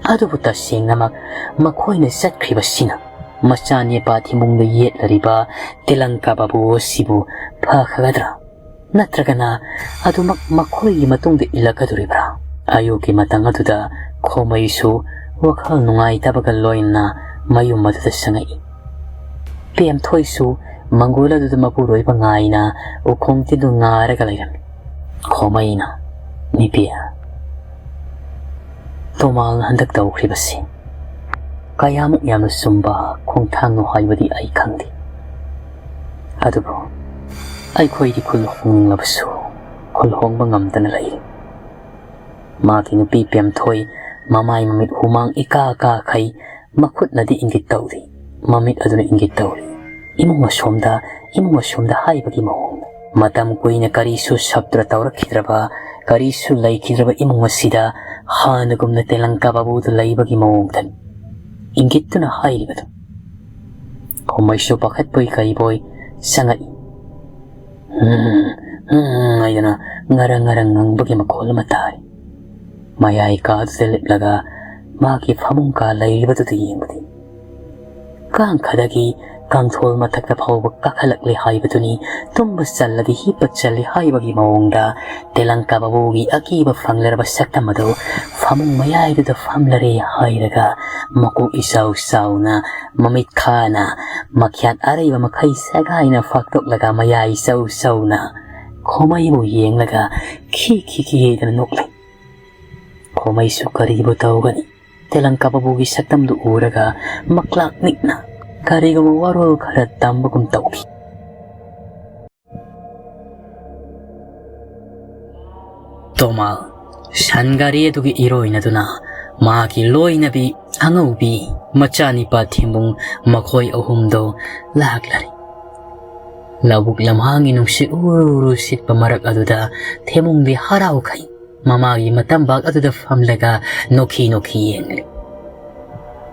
ꯑꯗꯨꯕꯨ ꯇꯁꯦꯡꯅꯃꯛ ꯃꯈꯣꯏꯅ ꯆꯠꯈ꯭ꯔꯤꯕꯁꯤꯅ ꯃꯆꯥꯅꯤꯄꯥ ꯊꯤꯃꯨꯡꯗ ꯌꯦꯠꯂꯔꯤꯕ ꯇꯤꯂꯪꯀꯥ ꯕꯥꯕꯨ ꯑꯁꯤꯕꯨ ꯐꯈꯒꯗ꯭ꯔꯥ? ꯅꯠꯇ꯭ꯔꯒꯅ ꯑꯗꯨꯃꯛ ꯃꯈꯣꯏꯒꯤ ꯃꯇꯨꯡꯗ ꯏꯜꯂꯛꯀꯗꯣꯔꯤꯕ꯭ꯔꯥ? ꯑꯌꯨꯛꯀꯤ ꯃꯇꯝ ꯑꯗꯨꯗ ꯈꯣꯃꯩꯁꯨ ꯋꯥꯈꯜ ꯅꯨꯡꯉꯥꯏꯇꯕꯒ ꯂꯣꯏꯅꯅ ꯃꯌꯨꯝ ꯑꯗꯨꯗ ꯆꯪꯉꯛꯏ꯫ ꯄꯦꯝꯊꯣꯏꯁꯨ ꯃꯪꯒꯣꯜ ꯑꯗꯨꯗ ꯃꯄꯨꯔꯣꯏꯕ ꯉꯥꯏꯅ ꯎꯈꯣꯡ ꯇꯤꯟꯗꯨ ꯉꯥꯔꯒ ꯂꯩꯔꯝꯃꯤ꯫ ꯈꯣꯃꯩꯅ, "ꯅꯤꯄꯤ, ꯇꯣꯃꯥꯜꯅ ꯍꯟꯗꯛ ꯇꯧꯈ꯭ꯔꯤꯕꯁꯤ ꯀꯌꯥꯃꯨꯛ ꯌꯥꯝꯅ ꯆꯨꯝꯕ ꯈꯣꯡꯊꯥꯡꯅꯣ ꯍꯥꯏꯕꯗꯤ ꯑꯩ ꯈꯪꯗꯦ꯫ ꯑꯗꯨꯕꯨ ꯑꯩꯈꯣꯏꯗꯤ ꯈꯨꯜ ꯍꯣꯡꯂꯕꯁꯨ ꯈꯨꯜ ꯍꯣꯡꯕ ꯉꯝꯗꯅ ꯂꯩꯔꯤ꯫ ꯃꯥꯒꯤ ꯅꯨꯄꯤ ꯄꯦꯝꯊꯣꯏ ꯃꯃꯥꯏ ꯃꯃꯤꯠ ꯍꯨꯃꯥꯡ ꯏꯀꯥ ꯀꯥꯈꯩ, ꯃꯈꯨꯠꯅꯗꯤ ꯏꯪꯒꯤꯠ ꯇꯧꯔꯤ, ꯃꯃꯤꯠ ꯑꯗꯨꯅ ꯏꯪꯒꯤꯠ ꯇꯧꯔꯤ꯫ ꯏꯃꯨꯡ ꯑꯁꯣꯝꯗ, ꯏꯃꯨꯡ ꯑꯁꯣꯝꯗ ꯍꯥꯏꯕꯒꯤ ꯃꯑꯣꯡꯗ꯫ ꯃꯇꯝ ꯀꯨꯏꯅ ꯀꯔꯤꯁꯨ ꯁꯞꯇ꯭ꯔ ꯇꯧꯔꯛꯈꯤꯗ꯭ꯔꯕ, ꯀꯔꯤꯁꯨ ꯂꯩꯈꯤꯗ꯭ꯔꯕ ꯏꯃꯨꯡ ꯑꯁꯤꯗ ꯍꯥꯟꯅꯒꯨꯝꯅ ꯇꯦꯂꯪꯀꯥ ꯕꯥꯕꯨꯗꯨ ꯂꯩꯕꯒꯤ ꯃꯑꯣꯡꯗꯅꯤ꯫ ꯏꯪꯒꯤꯠꯇꯨꯅ ꯍꯥꯏꯔꯤꯕꯗꯨ꯫ ꯈꯣꯃꯩꯁꯨ ꯄꯥꯈꯠꯄꯣꯏ ꯀꯔꯤꯕꯣꯏ ꯆꯪꯉꯛꯏ꯫ "ꯎꯝ, ꯎꯝ" ꯍꯥꯏꯗꯅ ꯉꯔꯪ ꯉꯔꯪ ꯉꯪꯕꯒꯤ ꯃꯈꯣꯜ ꯑꯃ ꯇꯥꯔꯤ꯫ ꯃꯌꯥꯏ ꯀꯥꯗꯨꯗ ꯂꯦꯞꯂꯒ ꯃꯥꯒꯤ ꯐꯃꯨꯡ ꯀꯥ ꯂꯩꯔꯤꯕꯗꯨꯗ ꯌꯦꯡꯕꯗꯤ ꯀꯥꯡꯈꯗꯒꯤ ꯀꯥꯡꯊꯣꯜ ꯃꯊꯛꯇ ꯐꯥꯎꯕ ꯀꯥꯈꯠꯂꯛꯂꯦ ꯍꯥꯏꯕꯗꯨꯅꯤ꯫ ꯇꯨꯝꯕ ꯆꯜꯂꯗꯤ ꯍꯤꯞꯄ ꯆꯜꯂꯤ ꯍꯥꯏꯕꯒꯤ ꯃꯑꯣꯡꯗ ꯇꯦꯂꯪꯀꯥ ꯕꯥꯕꯨꯒꯤ ꯑꯀꯤꯕ ꯐꯪꯂꯔꯕ ꯁꯛꯇꯝ ꯑꯗꯨ ꯐꯃꯨꯡ ꯃꯌꯥꯏꯗꯨꯗ ꯐꯝꯂꯔꯦ ꯍꯥꯏꯔꯒ ꯃꯀꯣꯛ ꯏꯆꯥꯎ ꯆꯥꯎꯅ, ꯃꯃꯤꯠ ꯈꯥꯅ, ꯃꯈ꯭ꯌꯥꯠ ꯑꯔꯩꯕ ꯃꯈꯩ ꯁꯦꯒꯥꯏꯅ ꯐꯥꯛꯇꯣꯛꯂꯒ ꯃꯌꯥꯏ ꯏꯆꯧ ꯆꯧꯅ ꯈꯣꯃꯩꯕꯨ ꯌꯦꯡꯂꯒ ꯈꯤ ꯈꯤ ꯈꯤ ꯍꯥꯏꯗꯅ ꯅꯣꯛꯂꯤ꯫ ꯈꯣꯃꯩꯁꯨ ꯀꯔꯤꯕꯨ ꯇꯧꯒꯅꯤ? ꯇꯦꯂꯪꯀꯥ ꯕꯥꯕꯨꯒꯤ ꯁꯛꯇꯝꯗꯨ ꯎꯔꯒ ꯃꯀ꯭ꯂꯥꯛ ꯅꯤꯛꯅ ꯀꯔꯤꯒꯨꯝꯕ ꯋꯥꯔꯣꯜ ꯈꯔ ꯇꯝꯕꯒꯨꯝ ꯇꯧꯈꯤ꯫ ꯇꯣꯃꯥꯜ ꯁꯟ ꯒꯥꯔꯤ ꯑꯗꯨꯒꯤ ꯏꯔꯣꯏꯅꯗꯨꯅ ꯃꯥꯒꯤ ꯂꯣꯏꯅꯕꯤ ꯑꯉꯧꯕꯤ, ꯃꯆꯥꯅꯤꯄꯥ ꯊꯦꯝꯕꯨꯡ, ꯃꯈꯣꯏ ꯑꯍꯨꯝꯗꯣ ꯂꯥꯛꯂꯔꯤ꯫ ꯂꯧꯕꯨꯛ ꯂꯝꯍꯥꯡꯒꯤ ꯅꯨꯡꯁꯤꯠ ꯎꯔꯨ ꯎꯔꯨ ꯁꯤꯠꯄ ꯃꯔꯛ ꯑꯗꯨꯗ ꯊꯦꯝꯕꯨꯡꯗꯤ ꯍꯔꯥꯎꯈꯩ ꯃꯃꯥꯒꯤ ꯃꯇꯝꯕꯥꯛ ꯑꯗꯨꯗ ꯐꯝꯂꯒ ꯅꯣꯛꯈꯤ ꯅꯣꯛꯈꯤ ꯌꯦꯡꯂꯤ꯫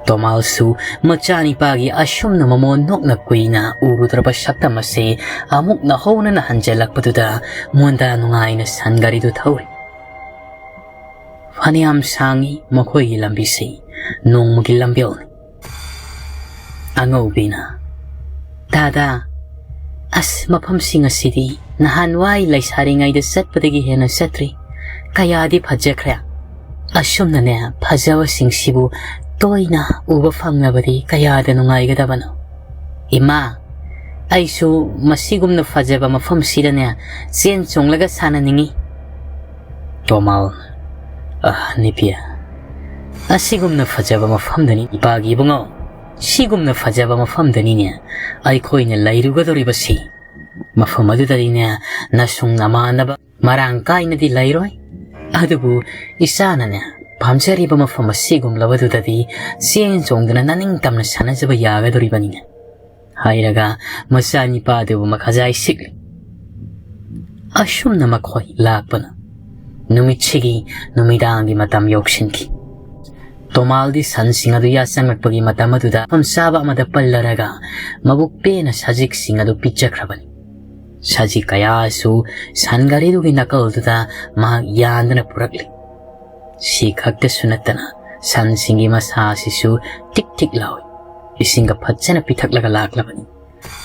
ꯇꯣꯃꯥꯜꯁꯨ ꯃꯆꯥꯅꯤꯄꯥꯒꯤ ꯑꯁꯨꯝꯅ ꯃꯃꯣꯟ ꯅꯣꯛꯅ ꯀꯨꯏꯅ ꯎꯔꯨꯗ꯭ꯔꯕ ꯁꯛꯇꯝ ꯑꯁꯤ ꯑꯃꯨꯛ ꯅꯧꯍꯧꯅꯅ ꯍꯟꯖꯜꯂꯛꯄꯗꯨꯗ ꯃꯣꯟꯗꯥ ꯅꯨꯡꯉꯥꯏꯅ ꯁꯟ ꯒꯥꯔꯤꯗꯨ ꯊꯧꯔꯤ꯫ ꯐꯅꯌꯥꯝ ꯁꯥꯡꯉꯤ ꯃꯈꯣꯏꯒꯤ ꯂꯝꯕꯤꯁꯤ, ꯅꯣꯡꯃꯒꯤ ꯂꯝꯕꯦꯜꯅꯤ꯫ ꯑꯉꯧꯕꯤꯅ, "ꯗꯥꯗꯥ, ꯑꯁ, ꯃꯐꯝꯁꯤꯡ ꯑꯁꯤꯗꯤ ꯅꯍꯥꯟꯋꯥꯏ ꯂꯩꯁꯥꯔꯤꯉꯩꯗ ꯆꯠꯄꯗꯒꯤ ꯍꯦꯟꯅ ꯆꯠꯇ꯭ꯔꯤ꯫ ꯀꯌꯥꯗꯤ ꯐꯖꯈ꯭ꯔꯦ꯫ ꯑꯁꯨꯝꯅꯅꯦ ꯐꯖꯕꯁꯤꯡꯁꯤꯕꯨ ꯇꯣꯏꯅ ꯎꯕ ꯐꯪꯂꯕꯗꯤ ꯀꯌꯥꯗ ꯅꯨꯡꯉꯥꯏꯒꯗꯕꯅꯣ꯫ ꯏꯃꯥ, ꯑꯩꯁꯨ ꯃꯁꯤꯒꯨꯝꯅ ꯐꯖꯕ ꯃꯐꯝꯁꯤꯗꯅꯦ ꯆꯦꯟ ꯆꯣꯡꯂꯒ ꯁꯥꯟꯅꯅꯤꯡꯉꯤ꯫" ꯇꯣꯃꯥꯜ, "ꯑ, ꯅꯤꯄꯤ, "ꯑꯁꯤꯒꯨꯝꯅ ꯐꯖꯕ ꯃꯐꯝꯗꯅꯤ, ꯏꯄꯥꯒꯤ ꯏꯕꯨꯡꯉꯣ, ꯁꯤꯒꯨꯝꯅ ꯐꯖꯕ ꯃꯐꯝꯗꯅꯤꯅꯦ ꯑꯩꯈꯣꯏꯅ ꯂꯩꯔꯨꯒꯗꯧꯔꯤꯕꯁꯤ꯫ ꯃꯐꯝ ꯑꯗꯨꯗꯗꯤꯅꯦ ꯅꯁꯨꯡ ꯅꯃꯥꯟꯅꯕ ꯃꯔꯥꯡ ꯀꯥꯏꯅꯗꯤ ꯂꯩꯔꯣꯏ꯫ ꯑꯗꯨꯕꯨ ꯏꯆꯥꯅꯅꯦ ꯄꯥꯝꯖꯔꯤꯕ ꯃꯐꯝ ꯑꯁꯤꯒꯨꯝꯂꯕꯗꯨꯗꯗꯤ ꯆꯦꯟ ꯆꯣꯡꯗꯨꯅ ꯅꯅꯤꯡꯇꯝꯅ ꯁꯥꯟꯅꯖꯕ ꯌꯥꯒꯗꯧꯔꯤꯕꯅꯤꯅꯦ" ꯍꯥꯏꯔꯒ ꯃꯆꯥꯅꯤꯄꯥꯗꯨꯕꯨ ꯃꯈꯥꯖꯥꯏ ꯁꯤꯛꯂꯤ꯫ ꯑꯁꯨꯝꯅ ꯃꯈꯣꯏ ꯂꯥꯛꯄꯅ ꯅꯨꯃꯤꯠꯁꯤꯒꯤ ꯅꯨꯃꯤꯗꯥꯡꯒꯤ ꯃꯇꯝ ꯌꯧꯁꯤꯟꯈꯤ꯫ ꯇꯣꯃꯥꯜꯗꯤ ꯁꯟꯁꯤꯡ ꯑꯗꯨ ꯌꯥꯆꯪꯂꯛꯄꯒꯤ ꯃꯇꯝ ꯑꯗꯨꯗ ꯃꯐꯝ ꯆꯥꯕ ꯑꯃꯗ ꯄꯜꯂꯔꯒ ꯃꯕꯨꯛ ꯄꯦꯟꯅ ꯁꯖꯤꯛꯁꯤꯡ ꯑꯗꯨ ꯄꯤꯖꯈ꯭ꯔꯕꯅꯤ꯫ ꯁꯖꯤꯛ ꯀꯌꯥꯁꯨ ꯁꯟ ꯒꯥꯔꯤꯗꯨꯒꯤ ꯅꯥꯀꯜꯗꯨꯗ ꯃꯍꯥꯛ ꯌꯥꯟꯗꯨꯅ ꯄꯨꯔꯛꯂꯤ꯫ ꯁꯤ ꯈꯛꯇꯁꯨ ꯅꯠꯇꯅ ꯁꯟꯁꯤꯡꯒꯤ ꯃꯁꯥ ꯑꯁꯤꯁꯨ ꯇꯤꯛ ꯇꯤꯛ ꯂꯥꯎꯏ꯫ ꯏꯁꯤꯡꯒ ꯐꯖꯅ ꯄꯤꯊꯛꯂꯒ ꯂꯥꯛꯂꯕꯅꯤ꯫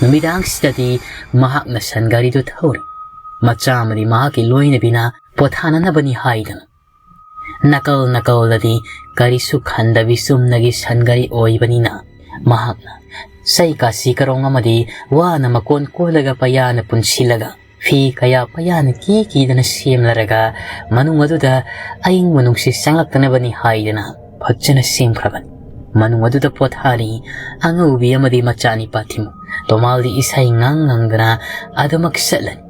ꯅꯨꯃꯤꯗꯥꯡꯁꯤꯗꯗꯤ ꯃꯍꯥꯛꯅ ꯁꯟ ꯒꯥꯔꯤꯗꯨ ꯊꯧꯔꯤ꯫ ꯃꯆꯥ ꯑꯃꯗꯤ ꯃꯍꯥꯛꯀꯤ ꯂꯣꯏꯅꯕꯤꯅ ꯄꯣꯊꯥꯅꯅꯕꯅꯤ ꯍꯥꯏꯗꯅ ꯅꯥꯀꯜ ꯅꯥꯀꯜꯗꯗꯤ ꯀꯔꯤꯁꯨ ꯈꯟꯗꯕꯤ ꯆꯨꯝꯅꯒꯤ ꯁꯟ ꯒꯥꯔꯤ ꯑꯣꯏꯕꯅꯤꯅ ꯃꯍꯥꯛꯅ ꯆꯩ ꯀꯥꯁꯤ ꯀꯔꯣꯡ ꯑꯃꯗꯤ ꯋꯥꯅ ꯃꯀꯣꯟ ꯀꯣꯜꯂꯒ ꯄꯩꯌꯥꯅ ꯄꯨꯟꯁꯤꯜꯂꯒ ꯐꯤ ꯀꯌꯥ ꯄꯩꯌꯥꯅ ꯀꯤ ꯀꯤꯗꯅ ꯁꯦꯝꯂꯔꯒ ꯃꯅꯨꯡ ꯑꯗꯨꯗ ꯑꯏꯪꯕ ꯅꯨꯡꯁꯤꯠ ꯆꯪꯂꯛꯇꯅꯕꯅꯤ ꯍꯥꯏꯗꯅ ꯐꯖꯅ ꯁꯦꯝꯈ꯭ꯔꯕꯅꯤ꯫ ꯃꯅꯨꯡ ꯑꯗꯨꯗ ꯄꯣꯊꯥꯔꯤ ꯑꯉꯧꯕꯤ ꯑꯃꯗꯤ ꯃꯆꯥꯅꯤꯄꯥ ꯊꯤꯃꯨ꯫ ꯇꯣꯃꯥꯜꯗꯤ ꯏꯁꯩ ꯉꯥꯡ ꯉꯪꯗꯅ ꯑꯗꯨꯃꯛ ꯆꯠꯂꯅꯤ꯫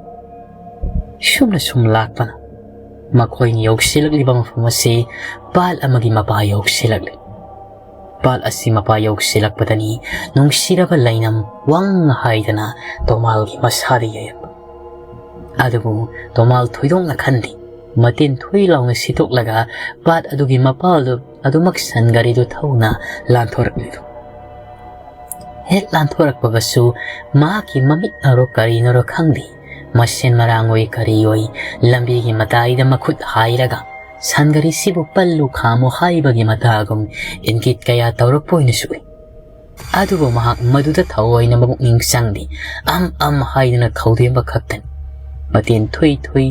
ꯁꯨꯝꯅ ꯁꯨꯝ ꯂꯥꯛꯄꯅ ꯃꯈꯣꯏꯅ ꯌꯧꯁꯤꯜꯂꯛꯂꯤꯕ ꯃꯐꯝ ꯑꯁꯤ ꯄꯥꯠ ꯑꯃꯒꯤ ꯃꯄꯥ ꯌꯧꯁꯤꯜꯂꯛꯂꯤ꯫ ꯄꯥꯠ ꯑꯁꯤ ꯃꯄꯥ ꯌꯧꯁꯤꯜꯂꯛꯄꯗꯅꯤ ꯅꯨꯡꯁꯤꯔꯕ ꯂꯩꯅꯝ ꯋꯥꯡ ꯍꯥꯏꯗꯅ ꯇꯣꯃꯥꯜꯒꯤ ꯃꯁꯥꯗ ꯌꯩꯔꯛꯄ꯫ ꯑꯗꯨꯕꯨ ꯇꯣꯃꯥꯜ ꯊꯣꯏꯗꯣꯛꯅ ꯈꯟꯗꯦ꯫ ꯃꯇꯤꯟ ꯊꯨꯏ ꯂꯥꯎꯅ ꯁꯤꯠꯇꯣꯛꯂꯒ ꯄꯥꯠ ꯑꯗꯨꯒꯤ ꯃꯄꯥꯜꯗꯨ ꯑꯗꯨꯃꯛ ꯁꯟ ꯒꯥꯔꯤꯗꯨ ꯊꯧꯅ ꯂꯥꯟꯊꯣꯔꯛꯂꯤꯗꯨ꯫ ꯍꯦꯛ ꯂꯥꯟꯊꯣꯔꯛꯄꯒꯁꯨ ꯃꯍꯥꯛꯀꯤ ꯃꯃꯤꯠꯅꯔꯣ ꯀꯔꯤꯅꯔꯣ ꯈꯪꯗꯦ, ꯃꯁꯦꯟ ꯃꯔꯥꯡ ꯑꯣꯏ ꯀꯔꯤ ꯑꯣꯏ ꯂꯝꯕꯤꯒꯤ ꯃꯇꯥꯏꯗ ꯃꯈꯨꯠ ꯍꯥꯏꯔꯒ ꯁꯟ ꯒꯥꯔꯤꯁꯤꯕꯨ ꯄꯜꯂꯨ ꯈꯥꯝꯃꯨ ꯍꯥꯏꯕꯒꯤ ꯃꯇꯥꯒꯨꯝ ꯏꯪꯒꯤꯠ ꯀꯌꯥ ꯇꯧꯔꯛꯄ ꯑꯣꯏꯅꯁꯨ ꯎꯏ꯫ ꯑꯗꯨꯕꯨ ꯃꯍꯥꯛ ꯃꯗꯨꯗ ꯊꯑꯣꯏꯅ ꯃꯄꯨꯛꯅꯤꯡ ꯆꯪꯗꯦ꯫ "ꯑꯝ ꯑꯝ" ꯍꯥꯏꯗꯨꯅ ꯈꯧꯗꯦꯝꯕ ꯈꯛꯇꯅꯤ꯫ ꯃꯇꯦꯟ ꯊꯨꯏ ꯊꯨꯏ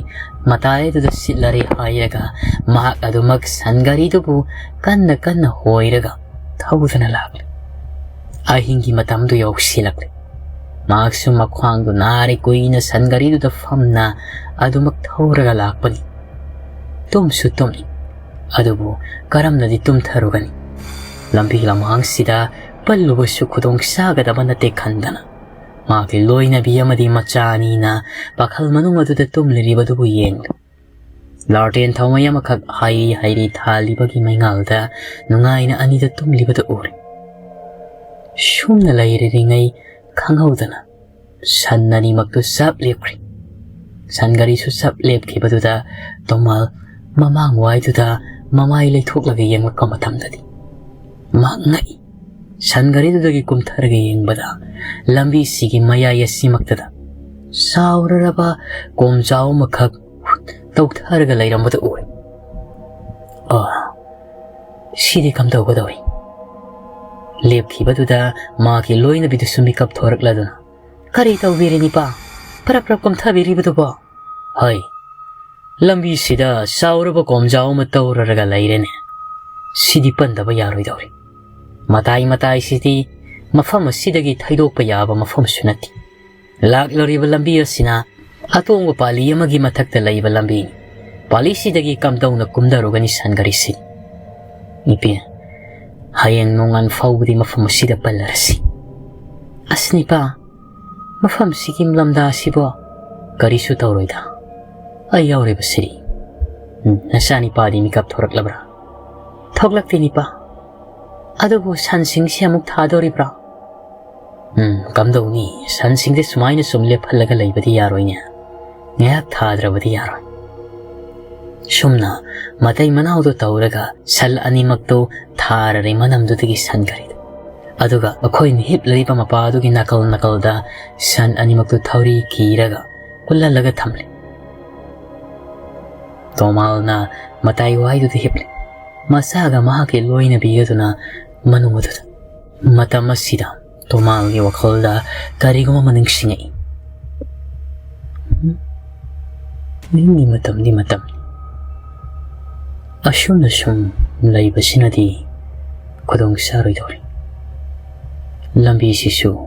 ꯃꯇꯥꯏ ꯑꯗꯨꯗ ꯁꯤꯠꯂꯔꯦ ꯍꯥꯏꯔꯒ ꯃꯍꯥꯛ ꯑꯗꯨꯃꯛ ꯁꯟ ꯒꯥꯔꯤꯗꯨꯕꯨ ꯀꯟꯅ ꯀꯟꯅ ꯍꯣꯏꯔꯒ ꯊꯧꯗꯨꯅ ꯂꯥꯛꯂꯤ꯫ ꯑꯍꯤꯡꯒꯤ ꯃꯇꯝꯗꯨ ꯌꯧꯁꯤꯜꯂꯛꯂꯤ꯫ ꯃꯍꯥꯛꯁꯨ ꯃꯈ꯭ꯋꯥꯡꯗꯨ ꯅꯥꯔꯦ ꯀꯨꯏꯅ ꯁꯟ ꯒꯥꯔꯤꯗꯨꯗ ꯐꯝꯅ ꯑꯗꯨꯃꯛ ꯊꯧꯔꯒ ꯂꯥꯛꯄꯅꯤ꯫ ꯇꯨꯝꯁꯨ ꯇꯨꯝꯅꯤꯡ꯫ ꯑꯗꯨꯕꯨ ꯀꯔꯝꯅꯗꯤ ꯇꯨꯝꯊꯔꯨꯒꯅꯤ? ꯂꯝꯕꯤ ꯂꯝꯍꯥꯡꯁꯤꯗ ꯄꯜꯂꯨꯕꯁꯨ ꯈꯨꯗꯣꯡ ꯆꯥꯒꯗꯕ ꯅꯠꯇꯦ ꯈꯟꯗꯅ ꯃꯍꯥꯛꯀꯤ ꯂꯣꯏꯅꯕꯤ ꯑꯃꯗꯤ ꯃꯆꯥ ꯑꯅꯤꯅ ꯄꯥꯈꯜ ꯃꯅꯨꯡ ꯑꯗꯨꯗ ꯇꯨꯝꯂꯤꯔꯤꯕꯗꯨꯕꯨ ꯌꯦꯡꯂꯤ꯫ ꯂꯥꯔꯇꯦꯟ ꯊꯥꯎꯃꯩ ꯑꯃꯈꯛ ꯍꯩ ꯍꯩꯔꯤ ꯊꯥꯜꯂꯤꯕꯒꯤ ꯃꯩꯉꯥꯜꯗ ꯅꯨꯡꯉꯥꯏꯅ ꯑꯅꯤꯗꯨ ꯇꯨꯝꯂꯤꯕꯗꯨ ꯎꯔꯦ꯫ ꯁꯨꯝꯅ ꯂꯩꯔꯤꯉꯩ ꯈꯪꯍꯧꯗꯅ ꯁꯟ ꯑꯅꯤꯃꯛꯇꯨ ꯆꯞ ꯂꯦꯞꯈ꯭ꯔꯦ꯫ ꯁꯟ ꯒꯥꯔꯤꯁꯨ ꯆꯞ ꯂꯦꯞꯈꯤꯕꯗꯨꯗ ꯇꯣꯃꯥꯜ ꯃꯃꯥꯡ ꯋꯥꯏꯗꯨꯗ ꯃꯃꯥꯏ ꯂꯩꯊꯣꯛꯂꯒ ꯌꯦꯡꯂꯛꯄ ꯃꯇꯝꯗꯗꯤ ꯃꯍꯥꯛ ꯉꯛꯏ꯫ ꯁꯟ ꯒꯥꯔꯤꯗꯨꯗꯒꯤ ꯀꯨꯝꯊꯔꯒ ꯌꯦꯡꯕꯗ ꯂꯝꯕꯤꯁꯤꯒꯤ ꯃꯌꯥꯏ ꯑꯁꯤꯃꯛꯇꯗ ꯆꯥꯎꯔꯔꯕ ꯀꯣꯝꯖꯥꯎ ꯑꯃꯈꯛ ꯇꯧꯊꯔꯒ ꯂꯩꯔꯝꯕꯗꯨ ꯎꯔꯦ꯫ ꯑ, ꯁꯤꯗꯤ ꯀꯝꯗꯧꯒꯗꯧꯔꯤ? ꯂꯦꯞꯈꯤꯕꯗꯨꯗ ꯃꯥꯒꯤ ꯂꯣꯏꯅꯕꯤꯗꯨꯁꯨ ꯃꯤꯀꯞ ꯊꯣꯔꯛꯂꯗꯨꯅ, "ꯀꯔꯤ ꯇꯧꯕꯤꯔꯤꯅꯤꯄꯥ? ꯄꯔꯞ ꯄꯔꯞ ꯀꯨꯝꯊꯕꯤꯔꯤꯕꯗꯨꯕꯣ?" "ꯍꯣꯏ, ꯂꯝꯕꯤꯁꯤꯗ ꯆꯥꯎꯔꯕ ꯀꯣꯝꯖꯥꯎ ꯑꯃ ꯇꯧꯔꯔꯒ ꯂꯩꯔꯦꯅꯦ꯫ ꯁꯤꯗꯤ ꯄꯟꯗꯕ ꯌꯥꯔꯣꯏꯗꯧꯔꯤ꯫ ꯃꯇꯥꯏ ꯃꯇꯥꯏꯁꯤꯗꯤ ꯃꯐꯝ ꯑꯁꯤꯗꯒꯤ ꯊꯩꯗꯣꯛꯄ ꯌꯥꯕ ꯃꯐꯝꯁꯨ ꯅꯠꯇꯦ꯫ ꯂꯥꯛꯂꯤꯕ ꯂꯝꯕꯤ ꯑꯁꯤꯅ ꯑꯇꯣꯡꯕ ꯄꯥꯂꯤ ꯑꯃꯒꯤ ꯃꯊꯛꯇ ꯂꯩꯕ ꯂꯝꯕꯤꯅꯤ꯫ ꯄꯥꯂꯤꯁꯤꯗꯒꯤ ꯀꯝꯗꯧꯅ ꯀꯨꯝꯊꯔꯨꯒꯅꯤ ꯁꯟ ꯒꯥꯔꯤꯁꯤ? ꯏꯄꯦ, ꯍꯌꯦꯡ ꯅꯣꯡꯉꯥꯟ ꯐꯥꯎꯕꯗꯤ ꯃꯐꯝ ꯑꯁꯤꯗ ꯄꯜꯂꯔꯁꯤ꯫" "ꯑꯁ ꯅꯤꯄꯥ, ꯃꯐꯝꯁꯤꯒꯤ ꯂꯝꯗꯥ ꯑꯁꯤꯕꯣ ꯀꯔꯤꯁꯨ ꯇꯧꯔꯣꯏꯗ꯫ ꯑꯩ ꯌꯥꯎꯔꯤꯕꯁꯤꯗꯤ꯫" "ꯎꯝ, ꯅꯆꯥꯅꯤꯄꯥꯗꯤ ꯃꯤꯀꯞ ꯊꯣꯔꯛꯂꯕ꯭ꯔꯥ?" "ꯊꯣꯛꯂꯛꯇꯦ ꯅꯤꯄꯥ꯫ ꯑꯗꯨꯕꯨ ꯁꯟꯁꯤꯡꯁꯤ ꯑꯃꯨꯛ ꯊꯥꯗꯣꯔꯤꯕ꯭ꯔꯥ?" "ꯎꯝ, ꯀꯝꯗꯧꯅꯤ? ꯁꯟꯁꯤꯡꯁꯦ ꯁꯨꯃꯥꯏꯅ ꯁꯨꯝ ꯂꯦꯞꯍꯜꯂꯒ ꯂꯩꯕꯗꯤ ꯌꯥꯔꯣꯏꯅꯦ꯫ ꯉꯥꯏꯍꯥꯛ ꯊꯥꯗ꯭ꯔꯕꯗꯤ ꯌꯥꯔꯣꯏ꯫" ꯁꯨꯝꯅ ꯃꯇꯩ ꯃꯅꯥꯎꯗꯨ ꯇꯧꯔꯒ ꯁꯟ ꯑꯅꯤꯃꯛꯇꯨ ꯊꯥꯔꯔꯦ ꯃꯅꯝꯗꯨꯗꯒꯤ ꯁꯟ ꯒꯥꯔꯤꯗ꯫ ꯑꯗꯨꯒ ꯑꯩꯈꯣꯏꯅ ꯍꯤꯞꯂꯤꯕ ꯃꯄꯥ ꯑꯗꯨꯒꯤ ꯅꯥꯀꯜ ꯅꯥꯀꯜꯗ ꯁꯟ ꯑꯅꯤꯃꯛꯇꯨ ꯊꯧꯔꯤ ꯀꯤꯔꯒ ꯀꯨꯜꯍꯜꯂꯒ ꯊꯝꯂꯦ꯫ ꯇꯣꯃꯥꯜꯅ ꯃꯇꯥꯏ ꯋꯥꯏꯗꯨꯗ ꯍꯤꯞꯂꯦ꯫ ꯃꯆꯥꯒ ꯃꯍꯥꯛꯀꯤ ꯂꯣꯏꯅꯕꯤꯒꯗꯨꯅ ꯃꯅꯨꯡ ꯑꯗꯨꯗ꯫ ꯃꯇꯝ ꯑꯁꯤꯗ ꯇꯣꯃꯥꯜꯒꯤ ꯋꯥꯈꯜꯗ ꯀꯔꯤꯒꯨꯝꯕ ꯑꯃ ꯅꯤꯡꯁꯤꯡꯉꯛꯏ꯫ ꯎꯝ, ꯅꯤꯡꯒꯤ ꯃꯇꯝꯗꯤ ꯃꯇꯝꯅꯤ꯫ ꯑꯁꯨꯝꯅ ꯁꯨꯝ ꯂꯩꯕꯁꯤꯅꯗꯤ ꯈꯨꯗꯣꯡ ꯆꯥꯔꯣꯏꯗꯧꯔꯤ꯫ ꯂꯝꯕꯤꯁꯤꯁꯨ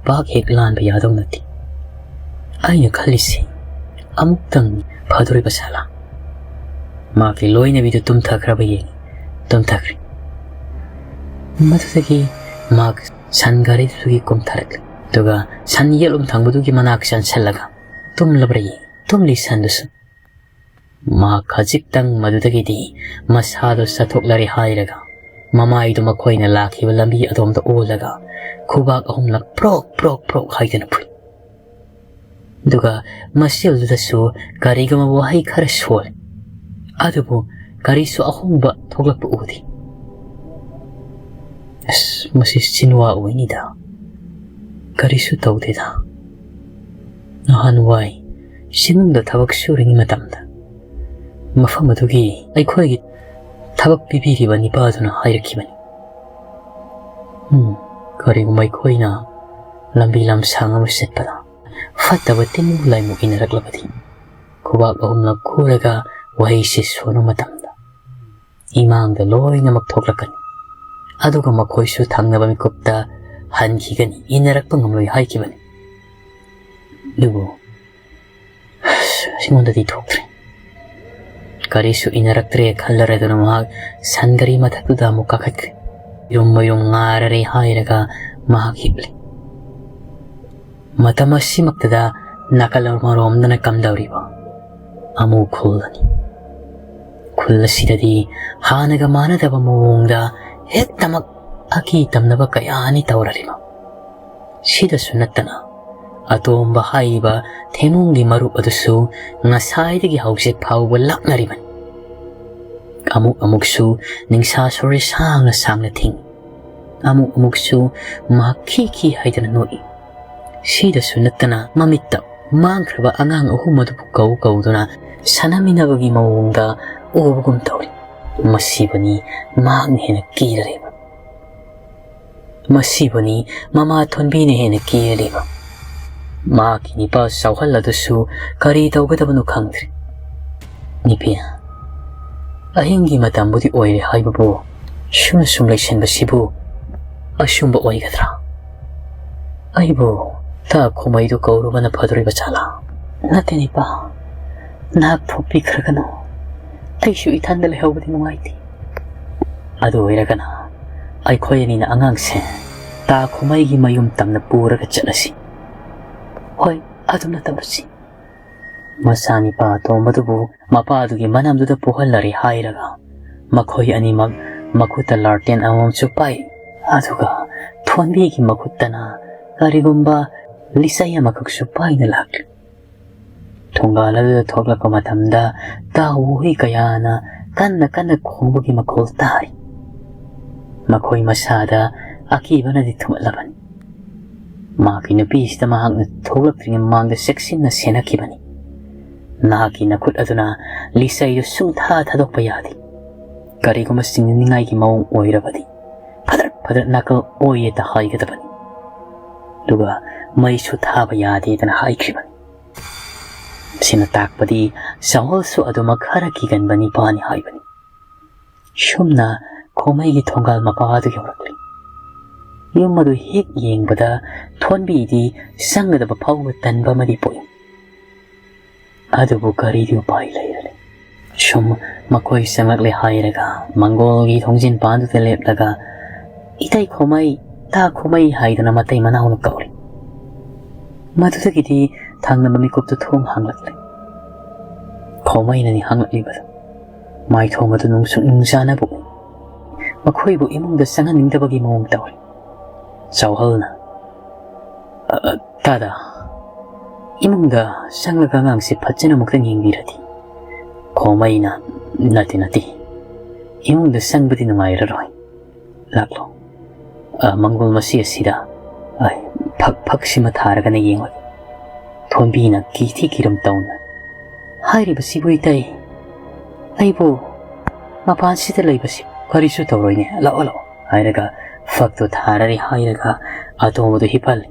ꯄꯥꯛ ꯍꯦꯛ ꯂꯥꯟꯕ ꯌꯥꯗꯧ ꯅꯠꯇꯦ꯫ ꯑꯩꯅ ꯈꯜꯂꯤꯁꯤ ꯑꯃꯨꯛꯇꯪ ꯐꯗꯣꯔꯤꯕ ꯁꯥꯂꯥ꯫ ꯃꯍꯥꯛꯀꯤ ꯂꯣꯏꯅꯕꯤꯗꯨ ꯇꯨꯝꯊꯈ꯭ꯔꯕ ꯌꯦꯡꯏ꯫ ꯇꯨꯝꯊꯈ꯭ꯔꯦ꯫ ꯃꯗꯨꯗꯒꯤ ꯃꯍꯥꯛ ꯁꯟ ꯒꯥꯔꯤꯗꯨꯗꯒꯤ ꯀꯨꯝꯊꯔꯛꯂꯦ꯫ ꯑꯗꯨꯒ ꯁꯟ ꯌꯦꯠꯂꯣꯝ ꯊꯪꯕꯗꯨꯒꯤ ꯃꯅꯥꯛ ꯆꯪꯁꯤꯜꯂꯒ ꯇꯨꯝꯂꯕ꯭ꯔꯥ ꯌꯦꯡꯏ꯫ ꯇꯨꯝꯂꯤ ꯁꯟꯗꯨꯁꯨ꯫ ꯃꯍꯥꯛ ꯈꯖꯤꯛꯇꯪ ꯃꯗꯨꯗꯒꯤꯗꯤ ꯃꯁꯥꯗꯨ ꯆꯠꯊꯣꯛꯂꯔꯦ ꯍꯥꯏꯔꯒ ꯃꯃꯥꯏꯗꯨ ꯃꯈꯣꯏꯅ ꯂꯥꯛꯈꯤꯕ ꯂꯝꯕꯤ ꯑꯗꯣꯝꯗ ꯑꯣꯜꯂꯒ ꯈꯨꯕꯥꯛ ꯑꯍꯨꯝꯂꯛ ꯄ꯭ꯔꯣꯛ ꯄ꯭ꯔꯣꯛ ꯄ꯭ꯔꯣꯛ ꯍꯥꯏꯗꯨꯅ ꯐꯨꯏ꯫ ꯑꯗꯨꯒ ꯃꯁꯤꯗꯨꯗꯁꯨ ꯀꯔꯤꯒꯨꯝꯕ ꯋꯥꯍꯩ ꯈꯔ ꯁꯣꯜꯂꯤ꯫ ꯑꯗꯨꯕꯨ ꯀꯔꯤꯁꯨ ꯑꯍꯣꯡꯕ ꯊꯣꯛꯂꯛꯄ ꯎꯗꯦ꯫ "ꯑꯁ, ꯃꯁꯤ ꯁꯤꯅꯋꯥ ꯑꯣꯏꯅꯤꯗ꯫ ꯀꯔꯤꯁꯨ ꯇꯧꯗꯦꯗ꯫ ꯅꯍꯥꯟꯋꯥꯏ ꯆꯤꯡꯗ ꯊꯕꯛ ꯁꯨꯔꯤꯉꯩ ꯃꯇꯝꯗ ꯃꯐꯝ ꯑꯗꯨꯒꯤ ꯑꯩꯈꯣꯏꯒꯤ ꯊꯕꯛ ꯄꯤꯕꯤꯔꯤꯕ ꯅꯤꯄꯥꯗꯨꯅ ꯍꯥꯏꯔꯛꯈꯤꯕꯅꯤ꯫ ꯎꯝ, ꯀꯔꯤꯒꯨꯝꯕ ꯑꯩꯈꯣꯏꯅ ꯂꯝꯕꯤ ꯂꯝꯁꯥꯡ ꯑꯃ ꯆꯠꯄꯗ ꯐꯠꯇꯕ ꯇꯤꯟꯕꯨ ꯂꯥꯏꯃꯨ ꯏꯟꯅꯔꯛꯂꯕꯗꯤ, ꯈꯨꯕꯥꯛ ꯑꯍꯨꯝꯂꯛ ꯈꯨꯔꯒ ꯋꯥꯍꯩꯁꯤ ꯁꯣꯟꯕ ꯃꯇꯝꯗ ꯏꯃꯥꯡꯗ ꯂꯣꯏꯅꯃꯛ ꯊꯣꯛꯂꯛꯀꯅꯤ꯫ ꯑꯗꯨꯒ ꯃꯈꯣꯏꯁꯨ ꯊꯪꯅꯕ ꯃꯤꯀꯨꯞꯇ ꯍꯟꯈꯤꯒꯅꯤ, ꯏꯟꯅꯔꯛꯄ ꯉꯝꯂꯣꯏ" ꯍꯥꯏꯈꯤꯕꯅꯤ꯫ ꯑꯗꯨꯕꯨ ꯑꯩꯉꯣꯟꯗꯗꯤ ꯊꯣꯛꯇ꯭ꯔꯦ꯫ ꯀꯔꯤꯁꯨ ꯏꯟꯅꯔꯛꯇ꯭ꯔꯦ ꯈꯜꯂꯔꯦ꯫ ꯑꯗꯨꯅ ꯃꯍꯥꯛ ꯁꯟ ꯒꯥꯔꯤ ꯃꯊꯛꯇꯨꯗ ꯑꯃꯨꯛ ꯀꯥꯈꯠꯈ꯭ꯔꯦ꯫ ꯌꯨꯝ ꯃꯌꯨꯝ ꯉꯥꯔꯔꯦ ꯍꯥꯏꯔꯒ ꯃꯍꯥꯛ ꯍꯤꯞꯂꯦ꯫ ꯃꯇꯝ ꯑꯁꯤꯃꯛꯇꯗ ꯅꯥꯀꯜ ꯑꯃꯔꯣꯝꯗꯅ ꯀꯝꯗꯧꯔꯤꯕ ꯑꯃꯨꯛ ꯈꯨꯜꯂꯅꯤ꯫ ꯈꯨꯜ ꯑꯁꯤꯗꯗꯤ ꯍꯥꯟꯅꯒ ꯃꯥꯟꯅꯗꯕ ꯃꯑꯣꯡꯗ ꯍꯦꯛꯇꯃꯛ ꯑꯀꯤ ꯇꯝꯅꯕ ꯀꯌꯥꯅꯤ ꯇꯧꯔꯔꯤꯕ꯫ ꯁꯤꯗꯁꯨ ꯅꯠꯇꯅ ꯑꯇꯣꯝꯕ ꯍꯥꯏꯔꯤꯕ ꯊꯦꯃꯨꯡꯒꯤ ꯃꯔꯨꯞ ꯑꯗꯨꯁꯨ ꯉꯁꯥꯏꯗꯒꯤ ꯍꯧꯖꯤꯛ ꯐꯥꯎꯕ ꯂꯥꯛꯅꯔꯤꯕꯅꯤ꯫ ꯑꯃꯨꯛ ꯑꯃꯨꯛꯁꯨ ꯅꯤꯡꯁꯥ ꯁꯣꯔꯤ ꯁꯥꯡꯅ ꯁꯥꯡꯅ ꯊꯤꯡꯏ꯫ ꯑꯃꯨꯛ ꯑꯃꯨꯛꯁꯨ ꯃꯍꯥꯛ ꯈꯤ ꯈꯤ ꯍꯥꯏꯗꯅ ꯅꯣꯛꯏ꯫ ꯁꯤꯗꯁꯨ ꯅꯠꯇꯅ ꯃꯃꯤꯠꯇ ꯃꯥꯡꯈ꯭ꯔꯕ ꯑꯉꯥꯡ ꯑꯍꯨꯝ ꯑꯗꯨꯕꯨ ꯀꯧ ꯀꯧꯗꯨꯅ ꯁꯥꯟꯅꯃꯤꯟꯅꯕꯒꯤ ꯃꯑꯣꯡꯗ ꯎꯕꯒꯨꯝ ꯇꯧꯏ꯫ ꯃꯁꯤꯕꯨꯅꯤ ꯃꯍꯥꯛꯅ ꯍꯦꯟꯅ ꯀꯤꯔꯔꯤꯕ꯫ ꯃꯁꯤꯕꯨꯅꯤ ꯃꯃꯥ ꯊꯣꯟꯕꯤꯅ ꯍꯦꯟꯅ ꯀꯤꯔꯔꯤꯕ꯫ ꯃꯍꯥꯛꯀꯤ ꯅꯤꯄꯥ ꯆꯥꯎꯍꯜ ꯑꯗꯨꯁꯨ ꯀꯔꯤ ꯇꯧꯒꯗꯕꯅꯣ ꯈꯪꯗ꯭ꯔꯦ꯫ ꯅꯤꯄꯤ, ꯑꯍꯤꯡꯒꯤ ꯃꯇꯝꯕꯨꯗꯤ ꯑꯣꯏꯔꯦ ꯍꯥꯏꯕꯕꯨ ꯁꯨꯝꯅ ꯁꯨꯝ ꯂꯩꯁꯤꯟꯕꯁꯤꯕꯨ ꯑꯆꯨꯝꯕ ꯑꯣꯏꯒꯗ꯭ꯔꯥ? ꯑꯩꯕꯨ ꯇ ꯈꯨꯃꯩꯗꯨ ꯀꯧꯔꯨꯕꯅ ꯐꯗꯣꯔꯤꯕ ꯖꯥꯠꯂꯥ? ꯅꯠꯇꯦ ꯅꯤꯄꯥ, ꯅꯍꯥꯛ ꯊꯣꯛꯄꯤꯈ꯭ꯔꯒꯅꯨ꯫ ꯑꯩꯁꯨ ꯏꯊꯟꯗ ꯂꯩꯍꯧꯕꯗꯤ ꯅꯨꯡꯉꯥꯏꯇꯦ꯫ ꯑꯗꯨ ꯑꯣꯏꯔꯒꯅ ꯑꯩꯈꯣꯏ ꯑꯅꯤꯅ ꯑꯉꯥꯡꯁꯦ ꯇꯥ ꯈꯨꯃꯩꯒꯤ ꯃꯌꯨꯝ ꯇꯝꯅ ꯄꯨꯔꯒ ꯆꯠꯂꯁꯤ꯫ ꯍꯣꯏ, ꯑꯗꯨꯝꯅ ꯇꯧꯔꯁꯤ꯫ ꯃꯆꯥꯅꯤꯄꯥ ꯑꯇꯣꯝꯕꯗꯨꯕꯨ ꯃꯄꯥꯗꯨꯒꯤ ꯃꯅꯥꯛꯇꯨꯗ ꯄꯨꯍꯜꯂꯔꯦ ꯍꯥꯏꯔꯒ ꯃꯈꯣꯏ ꯑꯅꯤꯃꯛ ꯃꯈꯨꯠꯇ ꯂꯥꯔꯇꯦꯟ ꯑꯃꯃꯝꯁꯨ ꯄꯥꯏ꯫ ꯑꯗꯨꯒ ꯊꯣꯟꯕꯤꯒꯤ ꯃꯈꯨꯠꯇꯅ ꯀꯔꯤꯒꯨꯝꯕ ꯂꯤꯆꯩ ꯑꯃꯈꯛꯁꯨ ꯄꯥꯏꯅ ꯂꯥꯛꯂꯤ꯫ ꯊꯣꯡꯒꯥꯜ ꯑꯗꯨꯗ ꯊꯣꯛꯂꯛꯄ ꯃꯇꯝꯗ ꯇꯥ ꯋꯨꯍꯨꯏ ꯀꯌꯥꯅ ꯀꯟꯅ ꯀꯟꯅ ꯈꯣꯡꯕꯒꯤ ꯃꯈꯣꯜ ꯇꯥꯔꯤ꯫ ꯃꯈꯣꯏ ꯃꯁꯥꯗ ꯑꯀꯤꯕꯅꯗꯤ ꯊꯨꯝꯂꯕꯅꯤ꯫ ꯃꯍꯥꯛꯀꯤ ꯅꯨꯄꯤꯁꯤꯗ ꯃꯍꯥꯛꯅ ꯊꯣꯛꯂꯛꯇ꯭ꯔꯤꯉꯩ ꯃꯃꯥꯡꯗ ꯆꯦꯛꯁꯤꯟꯅ ꯁꯦꯟꯅꯈꯤꯕꯅꯤ꯫ ꯅꯍꯥꯛꯀꯤ ꯅꯈꯨꯠ ꯑꯗꯨꯅ ꯂꯤꯆꯩꯗꯨ ꯁꯨꯡꯊꯥ ꯊꯥꯗꯣꯛꯄ ꯌꯥꯗꯦ꯫ ꯀꯔꯤꯒꯨꯝꯕ ꯆꯤꯡꯅꯅꯤꯡꯉꯥꯏꯒꯤ ꯃꯑꯣꯡ ꯑꯣꯏꯔꯕꯗꯤ ꯐꯗ꯭ꯔꯠ ꯐꯗ꯭ꯔꯠ ꯅꯥꯀꯜ ꯑꯣꯏꯌꯦꯗ ꯍꯥꯏꯒꯗꯕꯅꯤ꯫ ꯑꯗꯨꯒ ꯃꯩꯁꯨ ꯊꯥꯕ ꯌꯥꯗꯦꯗꯅ ꯍꯥꯏꯈꯤꯕꯅꯤ꯫ ꯁꯤꯅ ꯇꯥꯛꯄꯗꯤ ꯆꯥꯎꯍꯜꯁꯨ ꯑꯗꯨꯃꯛ ꯈꯔ ꯀꯤꯒꯟꯕ ꯅꯤꯄꯥꯅꯤ ꯍꯥꯏꯕꯅꯤ꯫ ꯁꯨꯝꯅ ꯈꯣꯃꯩꯒꯤ ꯊꯣꯡꯒꯥꯜ ꯃꯄꯥ ꯑꯗꯨ ꯌꯧꯔꯛꯂꯤ꯫ ꯌꯨꯝ ꯑꯗꯨ ꯍꯦꯛ ꯌꯦꯡꯕꯗ ꯊꯣꯟꯕꯤꯗꯤ ꯆꯪꯒꯗꯕ ꯐꯥꯎꯕ ꯇꯟꯕ ꯑꯃꯗꯤ ꯄꯣꯛꯏ꯫ ꯑꯗꯨꯕꯨ ꯀꯔꯤꯗꯤ ꯎꯄꯥꯏ ꯂꯩꯔꯅꯤ? ꯁꯨꯝ ꯃꯈꯣꯏ ꯆꯪꯂꯛꯂꯦ ꯍꯥꯏꯔꯒ ꯃꯪꯒꯣꯜꯒꯤ ꯊꯣꯡꯖꯤꯟ ꯄꯥꯟꯗꯨꯗ ꯂꯦꯞꯂꯒ "ꯏꯇꯩ ꯈꯣꯃꯩ, ꯇꯥ ꯈꯣꯃꯩ" ꯍꯥꯏꯗꯨꯅ ꯃꯇꯩ ꯃꯅꯥꯎꯅ ꯀꯧꯔꯤ꯫ ꯃꯗꯨꯗꯒꯤꯗꯤ ꯊꯪꯅꯕ ꯃꯤꯀꯨꯞꯇꯨ ꯊꯣꯡ ꯍꯥꯡꯂꯛꯂꯦ꯫ ꯈꯣꯃꯩꯅꯅꯤ ꯍꯥꯡꯂꯛꯂꯤꯕꯗꯨ꯫ ꯃꯥꯏꯊꯣꯡ ꯑꯗꯨ ꯅꯨꯡꯁꯨꯛ ꯅꯨꯡꯖꯥꯅꯕ ꯎꯏ꯫ ꯃꯈꯣꯏꯕꯨ ꯏꯃꯨꯡꯗ ꯆꯪꯍꯟꯅꯤꯡꯗꯕꯒꯤ ꯃꯑꯣꯡ ꯇꯧꯔꯤ꯫ ꯆꯥꯎꯍꯜꯅ, "ꯑ, ꯑ, ꯇꯥꯗ, ꯏꯃꯨꯡꯗ ꯆꯪꯂꯒ ꯑꯉꯥꯡꯁꯦ ꯐꯖꯅ ꯑꯃꯨꯛꯇꯪ ꯌꯦꯡꯕꯤꯔꯗꯤ?" ꯈꯣꯃꯩꯅ, "ꯅꯠꯇꯦ, ꯅꯠꯇꯦ, ꯏꯃꯨꯡꯗ ꯆꯪꯕꯗꯤ ꯅꯨꯡꯉꯥꯏꯔꯔꯣꯏ꯫ ꯂꯥꯛꯂꯣ, ꯑ, ꯃꯪꯒꯣꯜ ꯃꯁꯤ ꯑꯁꯤꯗ, ꯑ, ꯐꯛ, ꯐꯛꯁꯤꯃ ꯊꯥꯔꯒꯅ ꯌꯦꯡꯉꯨ꯫" ꯊꯣꯟꯕꯤꯅ ꯀꯤꯊꯤ ꯀꯤꯔꯝ ꯇꯧꯅ, "ꯍꯥꯏꯔꯤꯕꯁꯤꯕꯨ ꯏꯇꯩ, ꯑꯩꯕꯨ ꯃꯄꯥꯟꯁꯤꯗ ꯂꯩꯕꯁꯤ ꯀꯔꯤꯁꯨ ꯇꯧꯔꯣꯏꯅꯦ, ꯂꯥꯛꯑꯣ, ꯂꯥꯛꯑꯣ" ꯍꯥꯏꯔꯒ ꯐꯛꯇꯨ ꯊꯥꯔꯔꯦ ꯍꯥꯏꯔꯒ ꯑꯇꯣꯝꯕꯗꯨ ꯍꯤꯞꯍꯜꯂꯤ꯫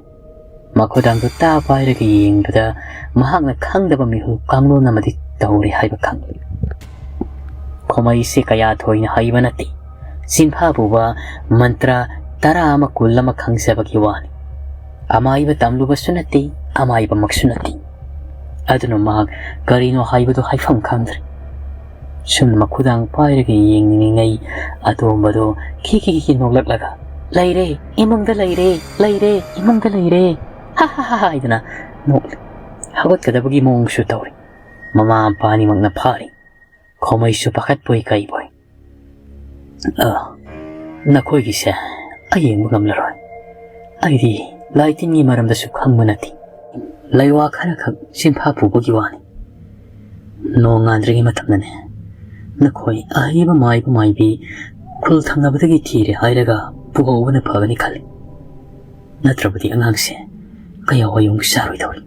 ꯃꯈꯨꯗꯥꯡꯗꯨ ꯇꯥ ꯄꯥꯏꯔꯒ ꯌꯦꯡꯕꯗ ꯃꯍꯥꯛꯅ ꯈꯪꯗꯕ ꯃꯤꯍꯨꯜ ꯀꯥꯡꯂꯣꯟ ꯑꯃꯗꯤ ꯇꯧꯔꯦ ꯍꯥꯏꯕ ꯈꯪꯂꯤ꯫ ꯈꯣꯃꯩꯁꯦ ꯀꯌꯥ ꯊꯣꯏꯅ ꯍꯩꯕ ꯅꯠꯇꯦ꯫ ꯆꯤꯟꯐꯥ ꯄꯨꯕ ꯃꯟꯇ꯭ꯔ ꯇꯔꯥ ꯑꯃ ꯀꯨꯟ ꯑꯃ ꯈꯪꯖꯕꯒꯤ ꯋꯥꯅꯤ꯫ ꯑꯃꯥꯏꯕ ꯇꯝꯂꯨꯕꯁꯨ ꯅꯠꯇꯦ, ꯑꯃꯥꯏꯕꯃꯛꯁꯨ ꯅꯠꯇꯦ꯫ ꯑꯗꯨꯅ ꯃꯍꯥꯛ ꯀꯔꯤꯅꯣ ꯍꯥꯏꯕꯗꯨ ꯍꯥꯏꯐꯝ ꯈꯪꯗ꯭ꯔꯦ꯫ ꯁꯨꯝ ꯃꯈꯨꯗꯥꯡ ꯄꯥꯏꯔꯒ ꯌꯦꯡꯂꯤꯉꯩ ꯑꯇꯣꯝꯕꯗꯣ ꯈꯤ ꯈꯤ ꯈꯤ ꯅꯣꯛꯂꯛꯂꯒ, "ꯂꯩꯔꯦ, ꯏꯃꯨꯡꯗ ꯂꯩꯔꯦ, ꯂꯩꯔꯦ, ꯏꯃꯨꯡꯗ ꯂꯩꯔꯦ, ꯍꯥ ꯍꯥ ꯍꯥ ꯍꯥ" ꯍꯥꯏꯗꯅ ꯅꯣꯛꯂꯤ꯫ ꯍꯧꯒꯠꯀꯗꯕꯒꯤ ꯃꯑꯣꯡꯁꯨ ꯇꯧꯔꯤ꯫ ꯃꯃꯥ ꯃꯄꯥ ꯑꯅꯤꯃꯛꯅ ꯐꯥꯔꯤ꯫ ꯈꯣꯃꯩꯁꯨ ꯄꯥꯈꯠꯄꯣꯏ ꯀꯩꯕꯣꯏ꯫ "ꯑ, ꯅꯈꯣꯏꯒꯤꯁꯦ ꯑꯩ ꯌꯦꯡꯕ ꯉꯝꯂꯔꯣꯏ꯫ ꯑꯩꯗꯤ ꯂꯥꯏ ꯇꯤꯟꯒꯤ ꯃꯔꯝꯗꯁꯨ ꯈꯪꯕ ꯅꯠꯇꯦ꯫ ꯂꯩꯋꯥ ꯈꯔꯈꯛ ꯆꯤꯟꯐꯥ ꯄꯨꯕꯒꯤ ꯋꯥꯅꯤ꯫ ꯅꯣꯡꯉꯥꯟꯗ꯭ꯔꯤꯉꯩ ꯃꯇꯝꯗꯅꯦ ꯅꯈꯣꯏ ꯑꯍꯩꯕ ꯃꯥꯏꯕ ꯃꯥꯏꯕꯤ ꯈꯨꯜ ꯊꯪꯅꯕꯗꯒꯤ ꯊꯤꯔꯦ ꯍꯥꯏꯔꯒ ꯄꯨꯍꯧꯕꯅ ꯐꯒꯅꯤ ꯈꯜꯂꯤ꯫ ꯅꯠꯇ꯭ꯔꯕꯗꯤ ꯑꯉꯥꯡꯁꯦ ꯀꯌꯥ ꯋꯥꯌꯣꯡ ꯆꯥꯔꯣꯏꯗꯧꯔꯤ"꯫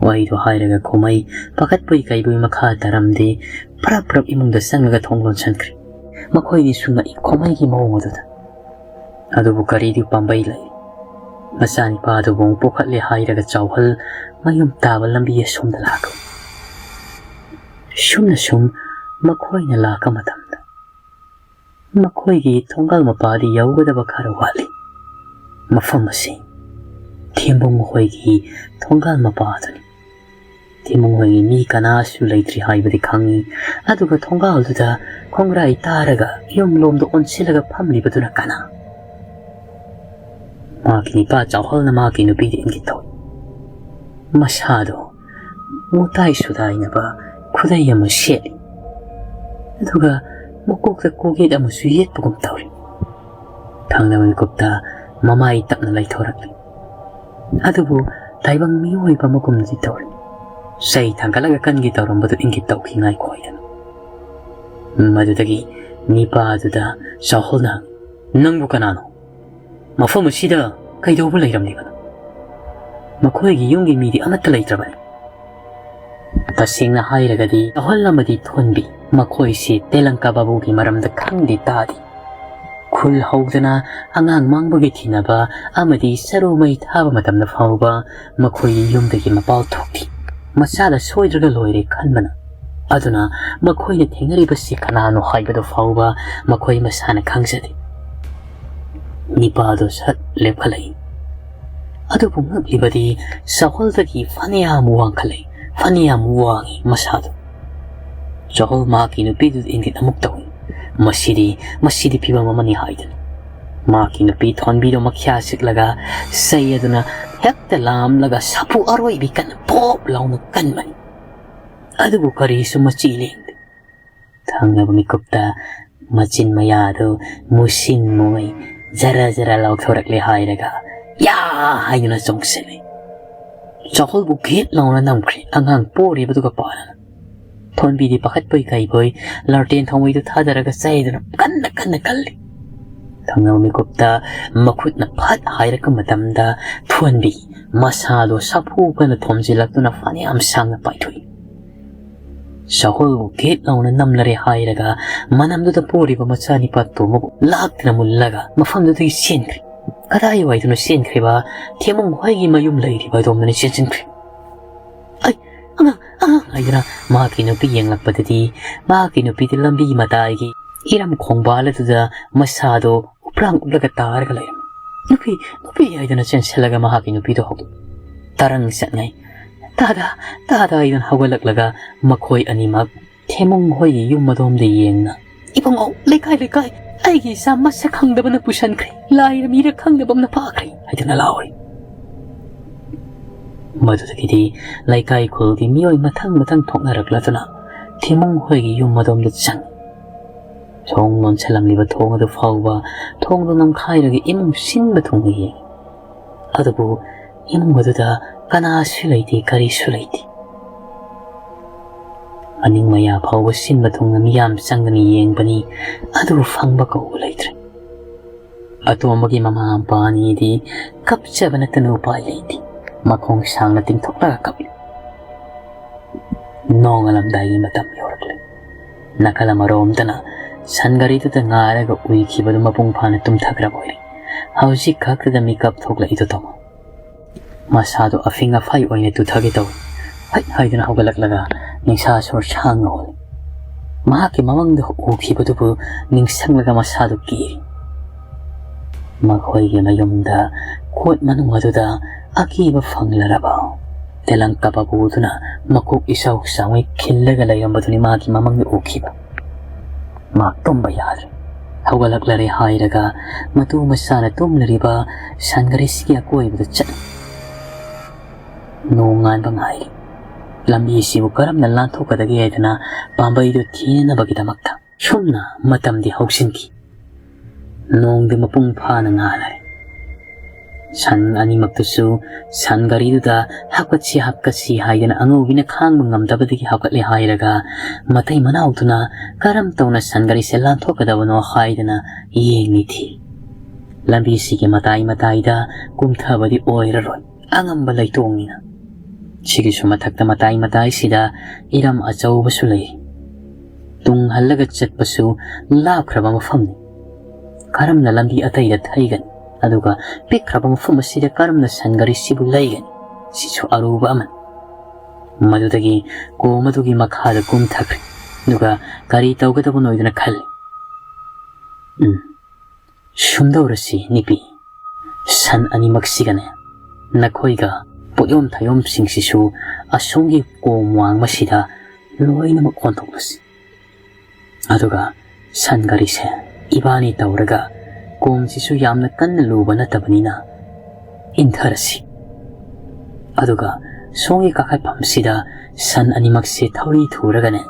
ꯋꯥꯍꯩꯗꯣ ꯍꯥꯏꯔꯒ ꯈꯣꯃꯩ ꯄꯥꯈꯠꯄꯣꯏ ꯀꯩꯕꯣꯏ ꯃꯈꯥ ꯇꯥꯔꯝꯗꯦ꯫ ꯄ꯭ꯔꯞ ꯄ꯭ꯔꯞ ꯏꯃꯨꯡꯗ ꯆꯪꯉꯒ ꯊꯣꯡ ꯂꯣꯟꯁꯤꯟꯈ꯭ꯔꯦ꯫ ꯃꯈꯣꯏꯗꯤ ꯁꯨꯝ ꯉꯛꯏ ꯈꯣꯃꯩꯒꯤ ꯃꯑꯣꯡ ꯑꯗꯨꯗ꯫ ꯑꯗꯨꯕꯨ ꯀꯔꯤꯗꯤ ꯄꯥꯝꯕꯩ ꯂꯩ? ꯃꯆꯥꯅꯤꯄꯥ ꯑꯗꯨꯕꯨ ꯑꯃꯨꯛ ꯄꯣꯛꯈꯠꯂꯦ ꯍꯥꯏꯔꯒ ꯆꯥꯎꯍꯜ ꯃꯌꯨꯝ ꯇꯥꯕ ꯂꯝꯕꯤ ꯑꯁꯣꯝꯗ ꯂꯥꯛꯈ꯭ꯔꯦ꯫ ꯁꯨꯝꯅ ꯁꯨꯝ ꯃꯈꯣꯏꯅ ꯂꯥꯛꯄ ꯃꯇꯝꯗ ꯃꯈꯣꯏꯒꯤ ꯊꯣꯡꯒꯥꯜ ꯃꯄꯥꯗꯤ ꯌꯧꯒꯗꯕ ꯈꯔ ꯋꯥꯠꯂꯤ꯫ ꯃꯐꯝ ꯑꯁꯤ ꯊꯦꯝꯕꯨꯡ ꯃꯈꯣꯏꯒꯤ ꯊꯣꯡꯒꯥꯜ ꯃꯄꯥ ꯑꯗꯨꯅꯤ꯫ ꯊꯦꯝꯕꯨꯡ ꯍꯣꯏꯒꯤ ꯃꯤ ꯀꯅꯥꯁꯨ ꯂꯩꯇ꯭ꯔꯤ ꯍꯥꯏꯕꯗꯤ ꯈꯪꯏ꯫ ꯑꯗꯨꯒ ꯊꯣꯡꯒꯥꯜꯗꯨꯗ ꯈꯣꯡꯒ꯭ꯔꯥꯏ ꯇꯥꯔꯒ ꯌꯨꯝ ꯂꯣꯝꯗ ꯑꯣꯟꯁꯤꯜꯂꯒ ꯐꯝꯂꯤꯕꯗꯨꯅ ꯀꯅꯥ? ꯃꯍꯥꯛꯀꯤ ꯅꯤꯄꯥ ꯆꯥꯎꯍꯜꯅ ꯃꯍꯥꯛꯀꯤ ꯅꯨꯄꯤꯗ ꯏꯪꯒꯤꯠ ꯇꯧꯏ꯫ ꯃꯁꯥꯗꯣ ꯃꯨꯇꯥꯏ ꯁꯨꯗꯥꯏꯅꯕ ꯈꯨꯗꯩ ꯑꯃ ꯁꯦꯠꯂꯤ꯫ ꯑꯗꯨꯒ ꯃꯀꯣꯛꯇ ꯀꯣꯛꯌꯦꯠ ꯑꯃꯁꯨ ꯌꯦꯠꯄꯒꯨꯝ ꯇꯧꯔꯤ꯫ ꯊꯪꯅꯕ ꯃꯤꯀꯨꯞꯇ ꯃꯃꯥꯏ ꯇꯞꯅ ꯂꯩꯊꯣꯔꯛꯂꯤ꯫ ꯑꯗꯨꯕꯨ ꯇꯥꯏꯕꯪ ꯃꯤꯑꯣꯏꯕ ꯑꯃꯒꯨꯝꯅꯗꯤ ꯇꯧꯔꯤ꯫ ꯆꯩ ꯊꯥꯡꯒꯠꯂꯒ ꯀꯟꯒꯦ ꯇꯧꯔꯝꯕꯗꯨ ꯏꯪꯒꯤꯠ ꯇꯧꯈꯤ ꯉꯥꯏꯈꯣ ꯍꯥꯏꯗꯅ꯫ ꯃꯗꯨꯗꯒꯤ ꯅꯤꯄꯥꯗꯨꯗ ꯆꯥꯎꯍꯜꯅ, "ꯅꯪꯕꯨ ꯀꯅꯥꯅꯣ? ꯃꯐꯝ ꯑꯁꯤꯗ ꯀꯩꯗꯧꯕ ꯂꯩꯔꯝꯂꯤꯕꯅꯣ? ꯃꯈꯣꯏꯒꯤ ꯌꯨꯝꯒꯤ ꯃꯤꯗꯤ ꯑꯃꯠꯇ ꯂꯩꯇ꯭ꯔꯕꯅꯤ"꯫ ꯇꯁꯦꯡꯅ ꯍꯥꯏꯔꯒꯗꯤ ꯑꯍꯜ ꯑꯃꯗꯤ ꯊꯣꯟꯕꯤ ꯃꯈꯣꯏꯁꯤ ꯇꯦꯂꯪꯀꯥ ꯕꯥꯕꯨꯒꯤ ꯃꯔꯝꯗ ꯈꯪꯗꯦ ꯇꯥꯗꯦ꯫ ꯈꯨꯜ ꯍꯧꯗꯅ ꯑꯉꯥꯡ ꯃꯥꯡꯕꯒꯤ ꯊꯤꯅꯕ ꯑꯃꯗꯤ ꯆꯔꯨ ꯃꯩ ꯊꯥꯕ ꯃꯇꯝꯗ ꯐꯥꯎꯕ ꯃꯈꯣꯏꯒꯤ ꯌꯨꯝꯗꯒꯤ ꯃꯄꯥꯜ ꯊꯣꯛꯇꯦ꯫ ꯃꯆꯥꯗ ꯁꯣꯏꯗ꯭ꯔꯒ ꯂꯣꯏꯔꯦ ꯈꯟꯕꯅ꯫ ꯑꯗꯨꯅ ꯃꯈꯣꯏꯅ ꯊꯦꯡꯅꯔꯤꯕꯁꯤ ꯀꯅꯥꯅꯣ ꯍꯥꯏꯕꯗꯨ ꯐꯥꯎꯕ ꯃꯈꯣꯏ ꯃꯁꯥꯅ ꯈꯪꯖꯗꯦ꯫ ꯅꯤꯄꯥꯗꯨ ꯁꯠ ꯂꯦꯞꯈꯠꯂꯛꯏ꯫ ꯑꯗꯨꯕꯨ ꯉꯛꯂꯤꯕꯗꯤ ꯆꯥꯎꯍꯜꯗꯒꯤ ꯐꯅꯌꯥꯝ ꯋꯥꯡꯈꯠꯂꯛꯏ, ꯐꯅꯌꯥꯝ ꯋꯥꯡꯏ ꯃꯁꯥꯗꯨ꯫ ꯆꯥꯍꯣꯜ ꯃꯍꯥꯛꯀꯤ ꯅꯨꯄꯤꯗꯨꯗ ꯏꯪꯒꯤꯠ ꯑꯃꯨꯛ ꯇꯧꯏ꯫ "ꯃꯁꯤꯗꯤ, ꯃꯁꯤꯗꯤ ꯐꯤꯕꯝ ꯑꯃꯅꯤ" ꯍꯥꯏꯗꯨꯅ꯫ ꯃꯍꯥꯛꯀꯤ ꯅꯨꯄꯤ ꯊꯣꯟꯕꯤꯗꯨ ꯃꯈ꯭ꯌꯥ ꯆꯤꯛꯂꯒ ꯆꯩ ꯑꯗꯨꯅ ꯍꯦꯛꯇ ꯂꯥꯝꯂꯒ ꯁꯥꯐꯨ ꯑꯔꯣꯏꯕꯤ ꯀꯟꯅ ꯄꯣꯞ ꯂꯥꯎꯅ ꯀꯟꯕꯅꯤ꯫ ꯑꯗꯨꯕꯨ ꯀꯔꯤꯁꯨ ꯃꯆꯤ ꯂꯦꯡꯗꯦ꯫ ꯊꯪꯅꯕ ꯃꯤꯀꯨꯞꯇ ꯃꯆꯤꯟ ꯃꯌꯥꯗꯨ ꯃꯨꯁꯤꯟ ꯃꯨꯉꯩ ꯖꯔ ꯖꯔ ꯂꯥꯎꯊꯣꯔꯛꯂꯦ ꯍꯥꯏꯔꯒ "ꯌꯥ!" ꯍꯥꯏꯗꯨꯅ ꯆꯣꯡꯁꯤꯜꯂꯦ꯫ ꯆꯥꯍꯣꯜꯕꯨ ꯒꯦꯠ ꯂꯥꯎꯅ ꯅꯝꯈ꯭ꯔꯦ ꯑꯉꯥꯡ ꯄꯣꯔꯤꯕꯗꯨꯒ ꯄꯥꯔꯅ꯫ ꯊꯣꯟꯕꯤꯗꯤ ꯄꯥꯈꯠꯄꯣꯏ ꯀꯩꯕꯣꯏ ꯂꯥꯔꯇꯦꯟ ꯊꯥꯎꯃꯩꯗꯨ ꯊꯥꯗꯔꯒ ꯆꯩꯗꯨꯅ ꯀꯟꯅ ꯀꯟꯅ ꯀꯜꯂꯤ꯫ ꯊꯪꯅꯕ ꯃꯤꯀꯨꯞꯇ ꯃꯈꯨꯠꯅ ꯐꯠ ꯍꯥꯏꯔꯛꯄ ꯃꯇꯝꯗ ꯊꯣꯟꯕꯤ ꯃꯁꯥꯗꯣ ꯁꯥꯐꯨ ꯀꯟꯅ ꯊꯣꯝꯖꯤꯜꯂꯛꯇꯨꯅ ꯐꯅꯌꯥꯝ ꯁꯥꯡꯅ ꯄꯥꯏꯊꯣꯛꯏ꯫ ꯆꯥꯍꯣꯜꯕꯨ ꯒꯦꯠ ꯂꯥꯎꯅ ꯅꯝꯂꯔꯦ ꯍꯥꯏꯔꯒ ꯃꯅꯝꯗꯨꯗ ꯄꯣꯔꯤꯕ ꯃꯆꯥꯅꯤꯄꯥ ꯇꯣꯝꯕꯕꯨ ꯂꯥꯛꯇꯅ ꯃꯨꯜꯂꯒ ꯃꯐꯝꯗꯨꯗꯒꯤ ꯆꯦꯟꯈ꯭ꯔꯦ꯫ ꯀꯗꯥꯏꯋꯥꯏꯗꯅꯣ ꯆꯦꯟꯈ꯭ꯔꯤꯕ? ꯊꯦꯃꯨꯡ ꯍꯣꯏꯒꯤ ꯃꯌꯨꯝ ꯂꯩꯔꯤꯕ ꯑꯗꯣꯝꯗꯅ ꯆꯦꯟꯁꯤꯟꯈ꯭ꯔꯦ꯫ "ꯑꯩ, ꯑꯉꯥꯡ, ꯑꯉꯥꯡ" ꯍꯥꯏꯗꯨꯅ ꯃꯍꯥꯛꯀꯤ ꯅꯨꯄꯤ ꯌꯦꯡꯂꯛꯄꯗꯗꯤ ꯃꯍꯥꯛꯀꯤ ꯅꯨꯄꯤꯗꯤ ꯂꯝꯕꯤ ꯃꯇꯥꯏꯒꯤ ꯏꯔꯝ ꯈꯣꯡꯕꯥꯜ ꯑꯗꯨꯗ ꯃꯁꯥꯗꯣ ꯎꯄ꯭ꯔꯥꯡ ꯎꯞꯂꯒ ꯇꯥꯔꯒ ꯂꯩꯔꯝꯃꯤ꯫ "ꯅꯨꯄꯤ, ꯅꯨꯄꯤ" ꯍꯥꯏꯗꯨꯅ ꯆꯦꯟꯁꯤꯜꯂꯒ ꯃꯍꯥꯛꯀꯤ ꯅꯨꯄꯤꯗꯣ ꯍꯧꯗꯣꯛꯏ꯫ ꯇꯔꯪ ꯆꯠꯉꯩ "ꯇꯥꯗ, ꯇꯥꯗ" ꯍꯥꯏꯗꯨꯅ ꯍꯧꯒꯠꯂꯛꯂꯒ ꯃꯈꯣꯏ ꯑꯅꯤꯃꯛ ꯊꯦꯃꯨꯡ ꯍꯣꯏꯒꯤ ꯌꯨꯝ ꯑꯗꯣꯝꯗ ꯌꯦꯡꯅ, "ꯏꯕꯨꯡꯉꯣ, ꯂꯩꯀꯥꯏ, ꯂꯩꯀꯥꯏ, ꯑꯩꯒꯤ ꯏꯆꯥ ꯃꯁꯛ ꯈꯪꯗꯕꯅ ꯄꯨꯁꯟꯈ꯭ꯔꯦ, ꯂꯥꯏꯔ ꯃꯤꯔ ꯈꯪꯗꯕ ꯑꯃꯅ ꯐꯥꯈ꯭ꯔꯦ" ꯍꯥꯏꯗꯨꯅ ꯂꯥꯎꯔꯤ꯫ ꯃꯗꯨꯗꯒꯤꯗꯤ ꯂꯩꯀꯥꯏ ꯈꯨꯜꯒꯤ ꯃꯤꯑꯣꯏ ꯃꯊꯪ ꯃꯊꯪ ꯊꯣꯛꯅꯔꯛꯂꯗꯨꯅ ꯊꯦꯃꯨꯡ ꯍꯣꯏꯒꯤ ꯌꯨꯝ ꯑꯗꯣꯝꯗ ꯆꯪꯉꯤ꯫ ꯊꯣꯡ ꯂꯣꯟꯁꯤꯜꯂꯝꯂꯤꯕ ꯊꯣꯡ ꯑꯗꯨ ꯐꯥꯎꯕ ꯊꯣꯡꯗꯨ ꯅꯝꯈꯥꯏꯔꯒ ꯏꯃꯨꯡ ꯁꯤꯟꯕ ꯊꯨꯡꯅ ꯌꯦꯡꯉꯤ꯫ ꯑꯗꯨꯕꯨ ꯏꯃꯨꯡ ꯑꯗꯨꯗ ꯀꯅꯥꯁꯨ ꯂꯩꯇꯦ, ꯀꯔꯤꯁꯨ ꯂꯩꯇꯦ꯫ ꯃꯅꯤꯡ ꯃꯌꯥ ꯐꯥꯎꯕ ꯁꯤꯟꯕ ꯊꯨꯡꯅ ꯃꯤꯌꯥꯝ ꯆꯪꯗꯅ ꯌꯦꯡꯕꯅꯤ, ꯑꯗꯨꯕꯨ ꯐꯪꯕ ꯀꯧꯕ ꯂꯩꯇ꯭ꯔꯦ꯫ ꯑꯇꯣꯝꯕꯒꯤ ꯃꯃꯥ ꯃꯄꯥ ꯑꯅꯤꯗꯤ ꯀꯞꯆꯕ ꯅꯠꯇꯅ ꯎꯄꯥꯏ ꯂꯩꯇꯦ꯫ ꯃꯈꯣꯡ ꯁꯥꯡꯅ ꯇꯤꯡꯊꯣꯛꯂꯒ ꯀꯞꯂꯤ꯫ ꯅꯣꯡꯉꯥꯜꯂꯝꯗꯥꯏꯒꯤ ꯃꯇꯝ ꯌꯧꯔꯛꯂꯦ꯫ ꯅꯥꯀꯜ ꯑꯃꯔꯣꯝꯗꯅ ꯁꯟ ꯒꯥꯔꯤꯗꯨꯗ ꯉꯥꯏꯔꯒ ꯎꯏꯈꯤꯕꯗꯨ ꯃꯄꯨꯡ ꯐꯥꯅ ꯇꯨꯝꯊꯈ꯭ꯔꯕ ꯑꯣꯏꯔꯦ꯫ ꯍꯧꯖꯤꯛ ꯈꯛꯇꯗ ꯃꯤꯀꯞ ꯊꯣꯛꯂꯛꯏꯗꯨ ꯇꯣꯃꯥ꯫ ꯃꯁꯥꯗꯨ ꯑꯐꯤꯡ ꯑꯐꯥꯏ ꯑꯣꯏꯅ ꯇꯨꯊꯒꯦ ꯇꯧꯏ꯫ ꯍꯠ ꯍꯥꯏꯗꯨꯅ ꯍꯧꯒꯠꯂꯛꯂꯒ ꯅꯤꯡꯁꯥ ꯁꯣꯔ ꯁꯥꯡꯅ ꯍꯣꯜꯂꯤ꯫ ꯃꯍꯥꯛꯀꯤ ꯃꯃꯪꯗ ꯎꯈꯤꯕꯗꯨꯕꯨ ꯅꯤꯡꯁꯤꯡꯂꯒ ꯃꯁꯥꯗꯨ ꯀꯤꯔꯤ꯫ ꯃꯈꯣꯏꯒꯤ ꯃꯌꯨꯝꯗ ꯀꯣꯠ ꯃꯅꯨꯡ ꯑꯗꯨꯗ ꯑꯀꯤꯕ ꯐꯪꯂꯔꯕ ꯇꯦꯂꯪ ꯀꯥꯕꯛ ꯎꯗꯨꯅ ꯃꯀꯣꯛ ꯏꯆꯥꯎ ꯆꯥꯎꯉꯩ ꯈꯤꯜꯂꯒ ꯂꯩꯔꯝꯕꯗꯨꯅꯤ ꯃꯥꯒꯤ ꯃꯃꯪꯗ ꯎꯈꯤꯕ꯫ ꯃꯥ ꯇꯨꯝꯕ ꯌꯥꯗ꯭ꯔꯦ꯫ ꯍꯧꯒꯠꯂꯛꯂꯔꯦ ꯍꯥꯏꯔꯒ ꯃꯇꯨ ꯃꯆꯥꯅ ꯇꯨꯝꯂꯤꯕ ꯁꯟꯒꯔꯤꯁꯤꯒꯤ ꯑꯀꯣꯏꯕꯗ ꯆꯠꯂꯤ꯫ ꯅꯣꯡ ꯉꯥꯟꯕ ꯉꯥꯏꯔꯤ꯫ ꯂꯝꯕꯤꯁꯤꯕꯨ ꯀꯔꯝꯅ ꯂꯥꯟꯊꯣꯛꯀꯗꯒꯦ ꯍꯥꯏꯗꯅ ꯄꯥꯝꯕꯩꯗꯨ ꯊꯤꯅꯅꯕꯒꯤꯗꯃꯛꯇ꯫ ꯁꯨꯝꯅ ꯃꯇꯝꯗꯤ ꯍꯧꯁꯤꯟꯈꯤ꯫ ꯅꯣꯡꯗꯤ ꯃꯄꯨꯡ ꯐꯥꯅ ꯉꯥꯜꯂꯦ꯫ ꯁꯟ ꯑꯅꯤꯃꯛꯇꯨꯁꯨ ꯁꯟ ꯒꯥꯔꯤꯗꯨꯗ ꯍꯥꯞꯀꯠꯁꯤ ꯍꯥꯞꯀꯠꯁꯤ ꯍꯥꯏꯗꯅ ꯑꯉꯧꯕꯤꯅ ꯈꯥꯡꯕ ꯉꯝꯗꯕꯗꯒꯤ ꯍꯥꯞꯀꯠꯂꯦ ꯍꯥꯏꯔꯒ ꯃꯇꯩ ꯃꯅꯥꯎꯗꯨꯅ ꯀꯔꯝ ꯇꯧꯅ ꯁꯟ ꯒꯥꯔꯤꯁꯦ ꯂꯥꯟꯊꯣꯛꯀꯗꯕꯅꯣ ꯍꯥꯏꯗꯅ ꯌꯦꯡꯂꯤ ꯊꯤ꯫ ꯂꯝꯕꯤꯁꯤꯒꯤ ꯃꯇꯥꯏ ꯃꯇꯥꯏꯗ ꯀꯨꯝꯊꯕꯗꯤ ꯑꯣꯏꯔꯔꯣꯏ꯫ ꯑꯉꯝꯕ ꯂꯩꯇꯣꯡꯅꯤꯅ꯫ ꯁꯤꯒꯤꯁꯨ ꯃꯊꯛꯇ ꯃꯇꯥꯏ ꯃꯇꯥꯏꯁꯤꯗ ꯏꯔꯝ ꯑꯆꯧꯕꯁꯨ ꯂꯩ꯫ ꯇꯨꯡ ꯍꯜꯂꯒ ꯆꯠꯄꯁꯨ ꯂꯥꯞꯈ꯭ꯔꯕ ꯃꯐꯝꯅꯤ꯫ ꯀꯔꯝꯅ ꯂꯝꯕꯤ ꯑꯇꯩꯗ ꯊꯩꯒꯅꯤ? ꯑꯗꯨꯒ ꯄꯤꯛꯈ꯭ꯔꯕ ꯃꯐꯝ ꯑꯁꯤꯗ ꯀꯔꯝꯅ ꯁꯟ ꯒꯥꯔꯤꯁꯤꯕꯨ ꯂꯩꯒꯅꯤ? ꯁꯤꯁꯨ ꯑꯔꯨꯕ ꯑꯃꯅꯤ꯫ ꯃꯗꯨꯗꯒꯤ ꯀꯣꯝ ꯑꯗꯨꯒꯤ ꯃꯈꯥꯗ ꯀꯨꯝꯊꯈ꯭ꯔꯦ꯫ ꯑꯗꯨꯒ ꯀꯔꯤ ꯇꯧꯒꯗꯕꯅꯣ ꯍꯥꯏꯗꯅ ꯈꯜꯂꯤ꯫ ꯎꯝ, ꯁꯨꯝꯗꯧꯔꯁꯤ ꯅꯨꯄꯤ, ꯁꯟ ꯑꯅꯤꯃꯛꯁꯤꯒꯅꯦ, ꯅꯈꯣꯏꯒ ꯄꯣꯠꯌꯣꯝ ꯊꯌꯣꯝꯁꯤꯡꯁꯤꯁꯨ ꯑꯁꯣꯝꯒꯤ ꯀꯣꯝ ꯋꯥꯡꯃꯁꯤꯗ ꯂꯣꯏꯅꯃꯛ ꯍꯣꯟꯗꯣꯛꯂꯁꯤ꯫ ꯑꯗꯨꯒ ꯁꯟ ꯒꯥꯔꯤꯁꯦ ꯏꯕꯥꯅꯤ ꯇꯧꯔꯒ ꯀꯣꯝꯁꯤꯁꯨ ꯌꯥꯝꯅ ꯀꯟꯅ ꯂꯨꯕ ꯅꯠꯇꯕꯅꯤꯅ ꯏꯟꯊꯔꯁꯤ꯫ ꯑꯗꯨꯒ ꯁꯣꯝꯒꯤ ꯀꯥꯈꯠꯐꯝꯁꯤꯗ ꯁꯟ ꯑꯅꯤꯃꯛꯁꯦ ꯊꯧꯔꯤ ꯊꯨꯔꯒꯅꯦ,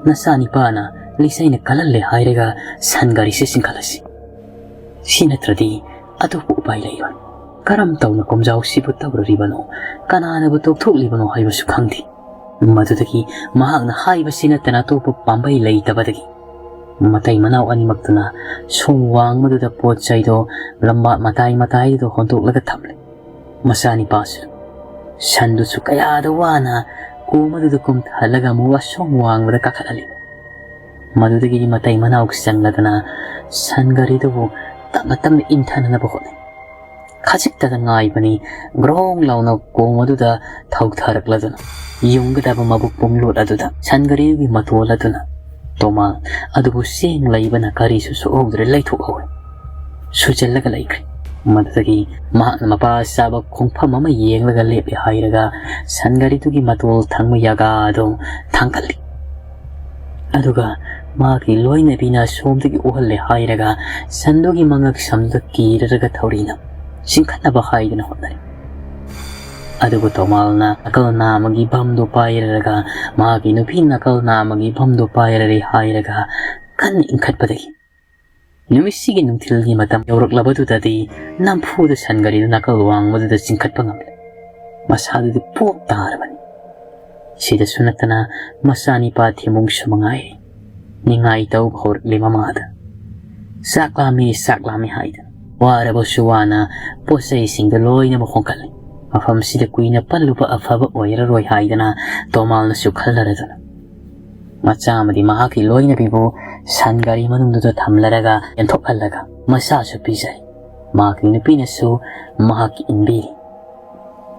ꯅꯆꯥꯅꯤꯄꯥꯅ ꯂꯤꯆꯩꯅ ꯀꯜꯍꯜꯂꯦ ꯍꯥꯏꯔꯒ ꯁꯟ ꯒꯥꯔꯤꯁꯦ ꯆꯤꯡꯈꯠꯂꯁꯤ꯫ ꯁꯤ ꯅꯠꯇ꯭ꯔꯗꯤ ꯑꯇꯣꯞꯄ ꯎꯄꯥꯏ ꯂꯩꯔꯣꯏ꯫ ꯀꯔꯝ ꯇꯧꯅ ꯀꯣꯝꯖꯥꯎꯁꯤꯕꯨ ꯇꯧꯔꯨꯔꯤꯕꯅꯣ, ꯀꯅꯥꯅꯕꯨ ꯇꯧꯊꯣꯛꯂꯤꯕꯅꯣ ꯍꯥꯏꯕꯁꯨ ꯈꯪꯗꯦ꯫ ꯃꯗꯨꯗꯒꯤ ꯃꯍꯥꯛꯅ ꯍꯥꯏꯕꯁꯤ ꯅꯠꯇꯅ ꯑꯇꯣꯞꯄ ꯄꯥꯝꯕꯩ ꯂꯩꯇꯕꯗꯒꯤ ꯃꯇꯩ ꯃꯅꯥꯎ ꯑꯅꯤꯃꯛꯇꯨꯅ ꯁꯣꯝ ꯋꯥꯡꯃꯗꯨꯗ ꯄꯣꯠ ꯆꯩꯗꯣ ꯂꯝꯕꯥ ꯃꯇꯥꯏ ꯃꯇꯥꯏꯗꯨꯗ ꯍꯣꯟꯗꯣꯛꯂꯒ ꯊꯝꯂꯦ꯫ ꯃꯆꯥꯅꯤꯄꯥꯁꯨ ꯁꯟꯗꯨꯁꯨ ꯀꯌꯥꯗ ꯋꯥꯅ ꯀꯣꯝ ꯑꯗꯨꯗ ꯀꯨꯝꯊꯍꯜꯂꯒ ꯑꯃꯨꯛ ꯑꯁꯣꯝ ꯋꯥꯡꯃꯗ ꯀꯥꯈꯠꯍꯜꯂꯤ꯫ ꯃꯗꯨꯗꯒꯤꯗꯤ ꯃꯇꯩ ꯃꯅꯥꯎ ꯆꯪꯂꯗꯅ ꯁꯟ ꯒꯥꯔꯤꯗꯨꯕꯨ ꯇꯞꯅ ꯇꯞꯅ ꯏꯟꯊꯅꯅꯕ ꯍꯣꯠꯅꯩ꯫ ꯈꯖꯤꯛꯇꯗ ꯉꯥꯏꯕꯅꯤ, ꯒ꯭ꯔꯣꯡ ꯂꯥꯎꯅ ꯀꯣꯝ ꯑꯗꯨꯗ ꯊꯧꯊꯔꯛꯂꯗꯨꯅ ꯌꯨꯡꯒꯗꯕ ꯃꯕꯨꯛ ꯄꯨꯝꯂꯣꯠ ꯑꯗꯨꯗ ꯁꯟ ꯒꯥꯔꯤꯒꯤ ꯃꯇꯣꯜ ꯑꯗꯨꯅ ꯇꯣꯃꯥꯡ ꯑꯗꯨꯕꯨ ꯆꯦꯡ ꯂꯩꯕꯅ ꯀꯔꯤꯁꯨ ꯁꯣꯛꯍꯧꯗ꯭ꯔꯦ, ꯂꯩꯊꯣꯛꯍꯧꯔꯦ꯫ ꯁꯨꯖꯜꯂꯒ ꯂꯩꯈ꯭ꯔꯦ꯫ ꯃꯗꯨꯗꯒꯤ ꯃꯍꯥꯛꯅ ꯃꯄꯥ ꯆꯥꯕ ꯈꯣꯡꯐꯝ ꯑꯃ ꯌꯦꯡꯂꯒ ꯂꯦꯞꯂꯦ ꯍꯥꯏꯔꯒ ꯁꯟ ꯒꯥꯔꯤꯗꯨꯒꯤ ꯃꯇꯣꯜ ꯊꯪꯕ ꯌꯥꯒꯥꯗꯨ ꯊꯥꯡꯒꯠꯂꯤ꯫ ꯑꯗꯨꯒ ꯃꯍꯥꯛꯀꯤ ꯂꯣꯏꯅꯕꯤꯅ ꯁꯣꯝꯗꯒꯤ ꯎꯍꯜꯂꯦ ꯍꯥꯏꯔꯒ ꯁꯟꯗꯨꯒꯤ ꯃꯉꯛ ꯁꯝꯗꯨꯗ ꯀꯤꯔꯔꯒ ꯊꯧꯔꯤꯅ ꯆꯤꯡꯈꯠꯅꯕ ꯍꯥꯏꯗꯨꯅ ꯍꯣꯠꯅꯔꯤ꯫ ꯑꯗꯨꯕꯨ ꯇꯣꯃꯥꯜꯅ ꯅꯥꯀꯜ ꯅꯥꯝꯃꯒꯤ ꯕꯝꯗꯨ ꯄꯥꯏꯔꯔꯒ ꯃꯍꯥꯛꯀꯤ ꯅꯨꯄꯤ ꯅꯥꯀꯜ ꯅꯥꯝꯃꯒꯤ ꯕꯝꯗꯨ ꯄꯥꯏꯔꯔꯦ ꯍꯥꯏꯔꯒ ꯀꯟꯅ ꯏꯟꯈꯠꯄꯗꯒꯤ ꯅꯨꯃꯤꯠꯁꯤꯒꯤ ꯅꯨꯡꯊꯤꯜꯒꯤ ꯃꯇꯝ ꯌꯧꯔꯛꯂꯕꯗꯨꯗꯗꯤ ꯅꯝꯐꯨꯗ ꯁꯟ ꯒꯥꯔꯤꯗꯨ ꯅꯥꯀꯜ ꯋꯥꯡꯃꯗꯨꯗ ꯆꯤꯡꯈꯠꯄ ꯉꯝꯂꯦ꯫ ꯃꯁꯥꯗꯨꯗꯤ ꯄꯣꯞ ꯇꯥꯔꯕꯅꯤ꯫ ꯁꯤꯗꯁꯨ ꯅꯠꯇꯅ ꯃꯆꯥꯅꯤꯄꯥ ꯊꯦꯝꯕꯨꯡꯁꯨ ꯃꯉꯥꯏꯔꯦ꯫ ꯅꯤꯡꯉꯥꯏ ꯇꯧꯕ ꯍꯧꯔꯛꯂꯦ ꯃꯃꯥꯗ꯫ "ꯆꯥꯛ ꯂꯥꯝꯃꯤ, ꯆꯥꯛ ꯂꯥꯝꯃꯤ" ꯍꯥꯏꯗꯅ ꯋꯥꯔꯕꯁꯨ ꯋꯥꯅ ꯄꯣꯠ ꯆꯩꯁꯤꯡꯗꯨ ꯂꯣꯏꯅꯃꯛ ꯍꯣꯟꯀꯠꯂꯤ꯫ ꯃꯐꯝꯁꯤꯗ ꯀꯨꯏꯅ ꯄꯜꯂꯨꯕ ꯑꯐꯕ ꯑꯣꯏꯔꯔꯣꯏ ꯍꯥꯏꯗꯅ ꯇꯣꯃꯥꯜꯅꯁꯨ ꯈꯜꯂꯔꯗꯨꯅ ꯃꯆꯥ ꯑꯃꯗꯤ ꯃꯍꯥꯛꯀꯤ ꯂꯣꯏꯅꯕꯤꯕꯨ ꯁꯟ ꯒꯥꯔꯤ ꯃꯅꯨꯡꯗꯨꯗ ꯊꯝꯂꯔꯒ ꯌꯦꯟꯊꯣꯛꯍꯜꯂꯒ ꯃꯆꯥꯁꯨ ꯄꯤꯖꯩ꯫ ꯃꯍꯥꯛꯀꯤ ꯅꯨꯄꯤꯅꯁꯨ ꯃꯍꯥꯛꯀꯤ ꯏꯟꯕꯤꯔꯤ꯫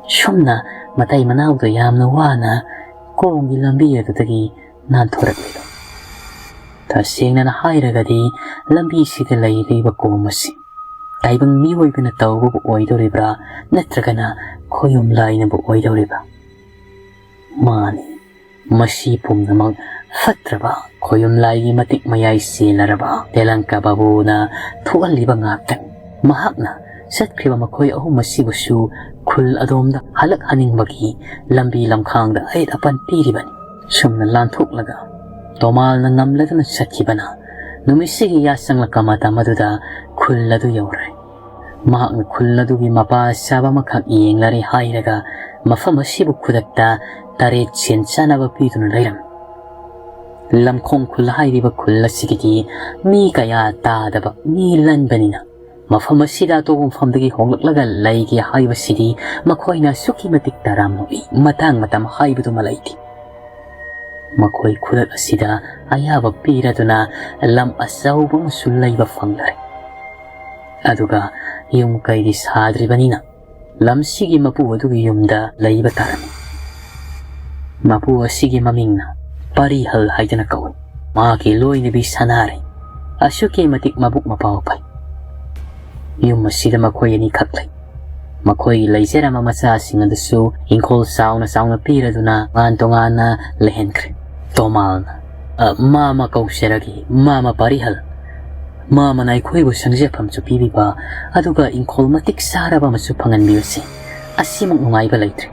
ꯁꯨꯝꯅ ꯃꯇꯩ ꯃꯅꯥꯎꯗ ꯌꯥꯝꯅ ꯋꯥꯅ ꯀꯣꯝꯒꯤ ꯂꯝꯕꯤ ꯑꯗꯨꯗꯒꯤ ꯅꯥꯟꯊꯣꯔꯛꯂꯤꯕ꯫ ꯇꯁꯦꯡꯅꯅ ꯍꯥꯏꯔꯒꯗꯤ ꯂꯝꯕꯤꯁꯤꯗ ꯂꯩꯔꯤꯕ ꯀꯣꯝ ꯑꯁꯤ ꯇꯥꯏꯕꯪ ꯃꯤꯑꯣꯏꯕꯅ ꯇꯧꯕꯕꯨ ꯑꯣꯏꯗꯧꯔꯤꯕ꯭ꯔꯥ, ꯅꯠꯇ꯭ꯔꯒꯅ ꯈꯣꯌꯨꯝ ꯂꯥꯏꯅꯕꯨ ꯑꯣꯏꯗꯧꯔꯤꯕ꯭ꯔꯥ? ꯃꯥꯅꯤ, ꯃꯁꯤ ꯄꯨꯝꯅꯃꯛ ꯐꯠꯇ꯭ꯔꯕ ꯈꯣꯌꯨꯝ ꯂꯥꯏꯒꯤ ꯃꯇꯤꯛ ꯃꯌꯥꯏ ꯆꯦꯜꯂꯔꯕ ꯇꯦꯂꯪꯀ ꯕꯥꯕꯨꯅ ꯊꯣꯛꯍꯜꯂꯤꯕ ꯉꯥꯛꯇꯅꯤ꯫ ꯃꯍꯥꯛꯅ ꯆꯠꯈ꯭ꯔꯤꯕ ꯃꯈꯣꯏ ꯑꯍꯨꯝ ꯑꯁꯤꯕꯨꯁꯨ ꯈꯨꯜ ꯑꯗꯣꯝꯗ ꯍꯜꯂꯛꯍꯟꯅꯤꯡꯕꯒꯤ ꯂꯝꯕꯤ ꯂꯝꯈꯥꯡꯗ ꯑꯌꯦꯠ ꯑꯄꯟ ꯄꯤꯔꯤꯕꯅꯤ꯫ ꯁꯨꯝꯅ ꯂꯥꯟꯊꯣꯛꯂꯒ ꯇꯣꯃꯥꯜꯅ ꯉꯝꯂꯗꯨꯅ ꯆꯠꯈꯤꯕꯅ ꯅꯨꯃꯤꯠꯁꯤꯒꯤ ꯌꯥꯆꯪꯂꯛꯄ ꯃꯇꯝ ꯑꯗꯨꯗ ꯈꯨꯜ ꯑꯗꯨ ꯌꯧꯔꯦ꯫ ꯃꯍꯥꯛꯅ ꯈꯨꯜ ꯑꯗꯨꯒꯤ ꯃꯄꯥ ꯆꯥꯕ ꯑꯃꯈꯛ ꯌꯦꯡꯂꯔꯦ ꯍꯥꯏꯔꯒ ꯃꯐꯝ ꯑꯁꯤꯕꯨ ꯈꯨꯗꯛꯇ ꯇꯔꯦꯠ ꯁꯦꯟ ꯆꯥꯅꯕ ꯄꯤꯗꯨꯅ ꯂꯩꯔꯝꯃꯤ꯫ ꯂꯝꯈꯣꯡ ꯈꯨꯜ ꯍꯥꯏꯔꯤꯕ ꯈꯨꯜ ꯑꯁꯤꯒꯤꯗꯤ ꯃꯤ ꯀꯌꯥ ꯇꯥꯗꯕ, ꯃꯤ ꯂꯟꯕꯅꯤꯅ ꯃꯐꯝ ꯑꯁꯤꯗ ꯑꯇꯣꯞꯄ ꯃꯐꯝꯗꯒꯤ ꯍꯣꯡꯂꯛꯂꯒ ꯂꯩꯒꯦ ꯍꯥꯏꯕꯁꯤꯗꯤ ꯃꯈꯣꯏꯅ ꯑꯁꯨꯛꯀꯤ ꯃꯇꯤꯛ ꯇꯔꯥꯝꯅ ꯎꯏ, ꯃꯇꯥꯡ ꯃꯇꯝ ꯍꯥꯏꯕꯗꯨꯃ ꯂꯩꯇꯦ꯫ ꯃꯈꯣꯏ ꯈꯨꯗꯛ ꯑꯁꯤꯗ ꯑꯌꯥꯕ ꯄꯤꯔꯗꯨꯅ ꯂꯝ ꯑꯆꯧꯕ ꯑꯃꯁꯨ ꯂꯩꯕ ꯐꯪꯂꯔꯦ꯫ ꯑꯗꯨꯒ ꯌꯨꯝ ꯀꯩꯗꯤ ꯁꯥꯗ꯭ꯔꯤꯕꯅꯤꯅ ꯂꯝꯁꯤꯒꯤ ꯃꯄꯨ ꯑꯗꯨꯒꯤ ꯌꯨꯝꯗ ꯂꯩꯕ ꯇꯥꯔꯝꯃꯤ꯫ ꯃꯄꯨ ꯑꯁꯤꯒꯤ ꯃꯃꯤꯡꯅ ꯄꯔꯤꯍꯜ ꯍꯥꯏꯗꯅ ꯀꯧꯏ꯫ ꯃꯍꯥꯛꯀꯤ ꯂꯣꯏꯅꯕꯤ ꯁꯅꯥꯔꯩ ꯑꯁꯨꯛꯀꯤ ꯃꯇꯤꯛ ꯃꯕꯨꯛ ꯃꯄꯥꯎ ꯐꯩ꯫ ꯌꯨꯝ ꯑꯁꯤꯗ ꯃꯈꯣꯏ ꯑꯅꯤꯈꯛ ꯂꯩ꯫ ꯃꯈꯣꯏꯒꯤ ꯂꯩꯖꯔꯝꯕ ꯃꯆꯥꯁꯤꯡ ꯑꯗꯨꯁꯨ ꯏꯪꯈꯣꯜ ꯆꯥꯎꯅ ꯆꯥꯎꯅ ꯄꯤꯔꯗꯨꯅ ꯇꯣꯉꯥꯟ ꯇꯣꯉꯥꯟꯅ ꯂꯩꯍꯟꯈ꯭ꯔꯦ꯫ ꯇꯣꯃꯥꯜꯅ, "ꯑ, ꯃꯥꯃ ꯀꯧꯖꯔꯒꯦ, ꯃꯥꯃ ꯄꯥꯔꯤꯍꯜ꯫ ꯃꯥꯃꯅ ꯑꯩꯈꯣꯏꯕꯨ ꯁꯪꯖꯐꯝꯁꯨ ꯄꯤꯕꯤꯕ, ꯑꯗꯨꯒ ꯏꯪꯈꯣꯜ ꯃꯇꯤꯛ ꯆꯥꯔꯕ ꯑꯃꯁꯨ ꯐꯪꯍꯟꯕꯤꯕꯁꯦ, ꯑꯁꯤꯃꯨꯛ ꯅꯨꯡꯉꯥꯏꯕ ꯂꯩꯇ꯭ꯔꯦ꯫"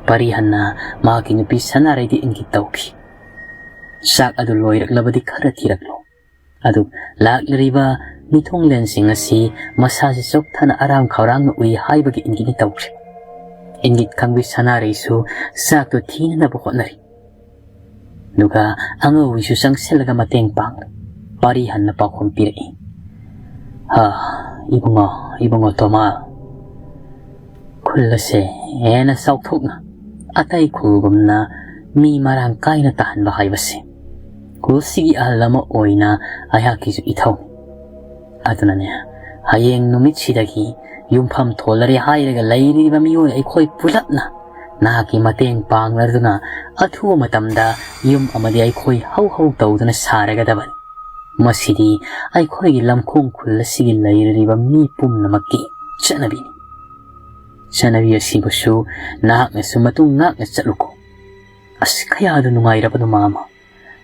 ꯄꯥꯔꯤꯍꯟꯅ ꯃꯍꯥꯛꯀꯤ ꯅꯨꯄꯤ ꯁꯅꯥꯔꯩꯗ ꯏꯪꯒꯤꯠ ꯇꯧꯈꯤ꯫ "ꯆꯥꯛ ꯑꯗꯨ ꯂꯣꯏꯔꯛꯂꯕꯗꯤ ꯈꯔ ꯊꯤꯔꯛꯂꯣ꯫ ꯑꯗꯨ ꯂꯥꯛꯂꯤꯕ ꯃꯤꯊꯨꯡꯂꯦꯟꯁꯤꯡ ꯑꯁꯤ ꯃꯁꯥꯁꯤ ꯆꯣꯛꯊꯅ ꯑꯔꯥꯝ ꯈꯧꯔꯥꯡꯅ ꯎꯏ" ꯍꯥꯏꯕꯒꯤ ꯏꯪꯒꯤꯠꯅꯤ ꯇꯧꯈ꯭ꯔꯦ꯫ ꯏꯪꯒꯤꯠ ꯈꯪꯕꯤ ꯁꯅꯥꯔꯩꯁꯨ ꯆꯥꯛꯇꯨ ꯊꯤꯅꯅꯕ ꯍꯣꯠꯅꯔꯤ꯫ ꯑꯗꯨꯒ ꯑꯉꯧꯕꯤꯁꯨ ꯆꯪꯁꯤꯜꯂꯒ ꯃꯇꯦꯡ ꯄꯥꯡꯂꯤ꯫ ꯄꯥꯔꯤꯍꯟꯅ ꯄꯥꯎꯈꯨꯝ ꯄꯤꯔꯛꯏ꯫ "ꯍꯥ, ꯏꯕꯨꯡꯉꯣ, ꯏꯕꯨꯡꯉꯣ ꯇꯣꯃꯥ, ꯈꯨꯜ ꯑꯁꯦ ꯍꯦꯟꯅ ꯆꯥꯎꯊꯣꯛꯅ ꯑꯇꯩ ꯈꯨꯜꯒꯨꯝꯅ ꯃꯤ ꯃꯔꯥꯡ ꯀꯥꯏꯅ ꯇꯥꯍꯟꯕ ꯍꯥꯏꯕꯁꯦ ꯈꯨꯜꯁꯤꯒꯤ ꯑꯍꯜ ꯑꯃ ꯑꯣꯏꯅ ꯑꯩꯍꯥꯛꯀꯤꯁꯨ ꯏꯊꯧꯅꯤ꯫ ꯑꯗꯨꯅꯅꯦ, ꯍꯌꯦꯡ ꯅꯨꯃꯤꯠꯁꯤꯗꯒꯤ ꯌꯨꯝꯐꯝ ꯊꯣꯜꯂꯔꯦ ꯍꯥꯏꯔꯒ ꯂꯩꯔꯤꯕ ꯃꯤꯑꯣꯏ ꯑꯩꯈꯣꯏ ꯄꯨꯂꯞꯅ ꯅꯍꯥꯛꯀꯤ ꯃꯇꯦꯡ ꯄꯥꯡꯅꯗꯨꯅ ꯑꯊꯨꯕ ꯃꯇꯝꯗ ꯌꯨꯝ ꯑꯃꯗꯤ ꯑꯩꯈꯣꯏ ꯍꯧ ꯍꯧ ꯇꯧꯗꯨꯅ ꯁꯥꯔꯒꯗꯕꯅꯤ꯫ ꯃꯁꯤꯗꯤ ꯑꯩꯈꯣꯏꯒꯤ ꯂꯝꯈꯣꯡ ꯈꯨꯜ ꯑꯁꯤꯒꯤ ꯂꯩꯔꯤꯕ ꯃꯤ ꯄꯨꯝꯅꯃꯛꯀꯤ ꯆꯠꯅꯕꯤꯅꯤ꯫ ꯆꯠꯅꯕꯤ ꯑꯁꯤꯕꯨꯁꯨ ꯅꯍꯥꯛꯅꯁꯨ ꯃꯇꯨꯡ ꯉꯥꯛꯅ ꯆꯠꯂꯨꯀꯣ꯫" "ꯑꯁ, ꯀꯌꯥꯗ ꯅꯨꯡꯉꯥꯏꯔꯕꯅꯣ ꯃꯥꯃ꯫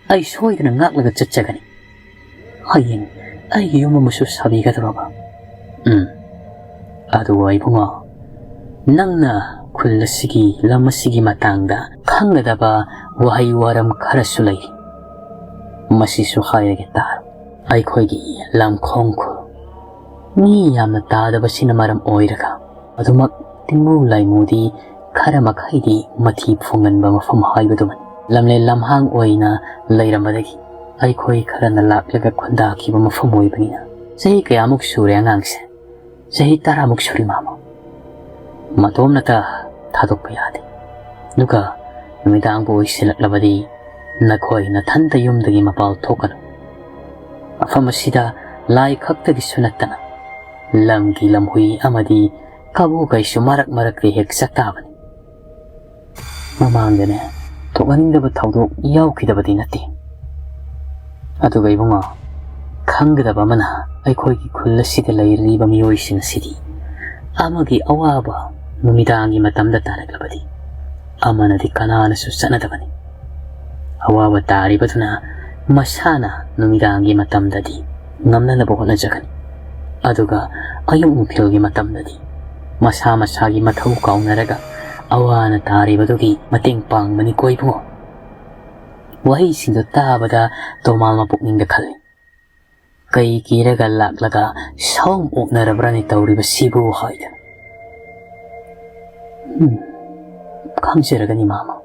ꯑꯩ ꯁꯣꯏꯗꯅ ꯉꯥꯛꯂꯒ ꯆꯠꯆꯒꯅꯤ꯫ ꯍꯌꯦꯡ ꯑꯩꯒꯤ ꯌꯨꯝ ꯑꯃꯁꯨ ꯁꯥꯕꯤꯒꯗꯧꯔꯕ꯫" "ꯎꯝ꯫ ꯑꯗꯨꯒ ꯏꯕꯨꯡꯉꯣ, ꯅꯪꯅ ꯈꯨꯜ ꯑꯁꯤꯒꯤ, ꯂꯝ ꯑꯁꯤꯒꯤ ꯃꯇꯥꯡꯗ ꯈꯪꯒꯗꯕ ꯋꯥꯍꯩ ꯋꯥꯔꯝ ꯈꯔꯁꯨ ꯂꯩ꯫ ꯃꯁꯤꯁꯨ ꯍꯥꯏꯔꯒꯦ ꯇꯥꯔꯣ꯫ ꯑꯩꯈꯣꯏꯒꯤ ꯂꯝꯈꯣꯡ ꯈꯨꯜ ꯃꯤ ꯌꯥꯝꯅ ꯇꯥꯗꯕꯁꯤꯅ ꯃꯔꯝ ꯑꯣꯏꯔꯒ ꯑꯗꯨꯃꯛ ꯇꯤꯡꯃꯨ ꯂꯥꯏꯃꯨꯗꯤ ꯈꯔ ꯃꯈꯩꯗꯤ ꯃꯊꯤ ꯐꯨꯡꯒꯟꯕ ꯃꯐꯝ ꯍꯥꯏꯕꯗꯨꯃꯅꯤ꯫ ꯂꯝꯂꯦꯟ ꯂꯝꯍꯥꯡ ꯑꯣꯏꯅ ꯂꯩꯔꯝꯕꯗꯒꯤ ꯑꯩꯈꯣꯏ ꯈꯔꯅ ꯂꯥꯛꯂꯒ ꯈꯨꯟꯗꯥꯈꯤꯕ ꯃꯐꯝ ꯑꯣꯏꯕꯅꯤꯅ ꯆꯍꯤ ꯀꯌꯥꯃꯨꯛ ꯁꯨꯔꯦ ꯑꯉꯥꯡꯁꯦ?" "ꯆꯍꯤ ꯇꯔꯥꯃꯨꯛ ꯁꯨꯔꯦ ꯃꯥꯃ꯫ ꯃꯇꯣꯝꯅꯇ ꯊꯥꯗꯣꯛꯄ ꯌꯥꯗꯦ꯫ ꯑꯗꯨꯒ ꯅꯨꯃꯤꯗꯥꯡꯕꯨ ꯑꯣꯏꯁꯤꯜꯂꯛꯂꯕꯗꯤ ꯅꯈꯣꯏ ꯅꯊꯟꯇ ꯌꯨꯝꯗꯒꯤ ꯃꯄꯥꯜ ꯊꯣꯛꯀꯅꯨ꯫ ꯃꯐꯝ ꯑꯁꯤꯗ ꯂꯥꯏ ꯈꯛꯇꯒꯤꯁꯨ ꯅꯠꯇꯅ ꯂꯝꯒꯤ ꯂꯝꯍꯨꯏ ꯑꯃꯗꯤ ꯀꯕꯣꯀꯩꯁꯨ ꯃꯔꯛ ꯃꯔꯛꯇ ꯍꯦꯛ ꯆꯥꯛꯇꯥꯕꯅꯤ꯫ ꯃꯃꯥꯡꯗꯅꯦ, ꯊꯣꯛꯍꯟꯅꯤꯡꯗꯕ ꯊꯧꯗꯣꯛ ꯌꯥꯎꯈꯤꯗꯕꯗꯤ ꯅꯠꯇꯦ꯫ ꯑꯗꯨꯒ ꯏꯕꯨꯡꯉꯣ, ꯈꯪꯒꯗꯕ ꯑꯃꯅ, ꯑꯩꯈꯣꯏꯒꯤ ꯈꯨꯜ ꯑꯁꯤꯗ ꯂꯩꯔꯤꯕ ꯃꯤꯑꯣꯏꯁꯤꯡ ꯑꯁꯤꯗꯤ ꯑꯃꯒꯤ ꯑꯋꯥꯕ ꯅꯨꯃꯤꯗꯥꯡꯒꯤ ꯃꯇꯝꯗ ꯇꯥꯔꯛꯂꯕꯗꯤ ꯑꯃꯅꯗꯤ ꯀꯅꯥꯅꯁꯨ ꯆꯠꯅꯗꯕꯅꯤ꯫ ꯑꯋꯥꯕ ꯇꯥꯔꯤꯕꯗꯨꯅ ꯃꯁꯥꯅ ꯅꯨꯃꯤꯗꯥꯡꯒꯤ ꯃꯇꯝꯗꯗꯤ ꯉꯝꯅꯅꯕ ꯍꯣꯠꯅꯖꯒꯅꯤ, ꯑꯗꯨꯒ ꯑꯌꯨꯛ ꯅꯨꯡꯊꯤꯜꯒꯤ ꯃꯇꯝꯗꯗꯤ ꯃꯁꯥ ꯃꯁꯥꯒꯤ ꯃꯊꯧ ꯀꯥꯎꯅꯔꯒ ꯑꯋꯥ ꯑꯅꯥ ꯇꯥꯔꯤꯕꯗꯨꯒꯤ ꯃꯇꯦꯡ ꯄꯥꯡꯕꯅꯤꯀꯣ ꯏꯕꯨꯡꯉꯣ꯫ ꯋꯥꯍꯩꯁꯤꯡꯗꯨ ꯇꯥꯕꯗ ꯇꯣꯃꯥꯜ ꯃꯄꯨꯛꯅꯤꯡꯗ ꯈꯜꯂꯤ, "ꯀꯩ ꯀꯤꯔꯒ ꯂꯥꯛꯂꯒ ꯁꯥꯎꯝ ꯑꯣꯛꯅꯔꯕ꯭ꯔꯅꯦ ꯇꯧꯔꯤꯕꯁꯤꯕꯨ?" ꯍꯥꯏꯗꯅ꯫ "ꯎꯝ, ꯈꯪꯖꯔꯒꯅꯤ ꯃꯥꯃ꯫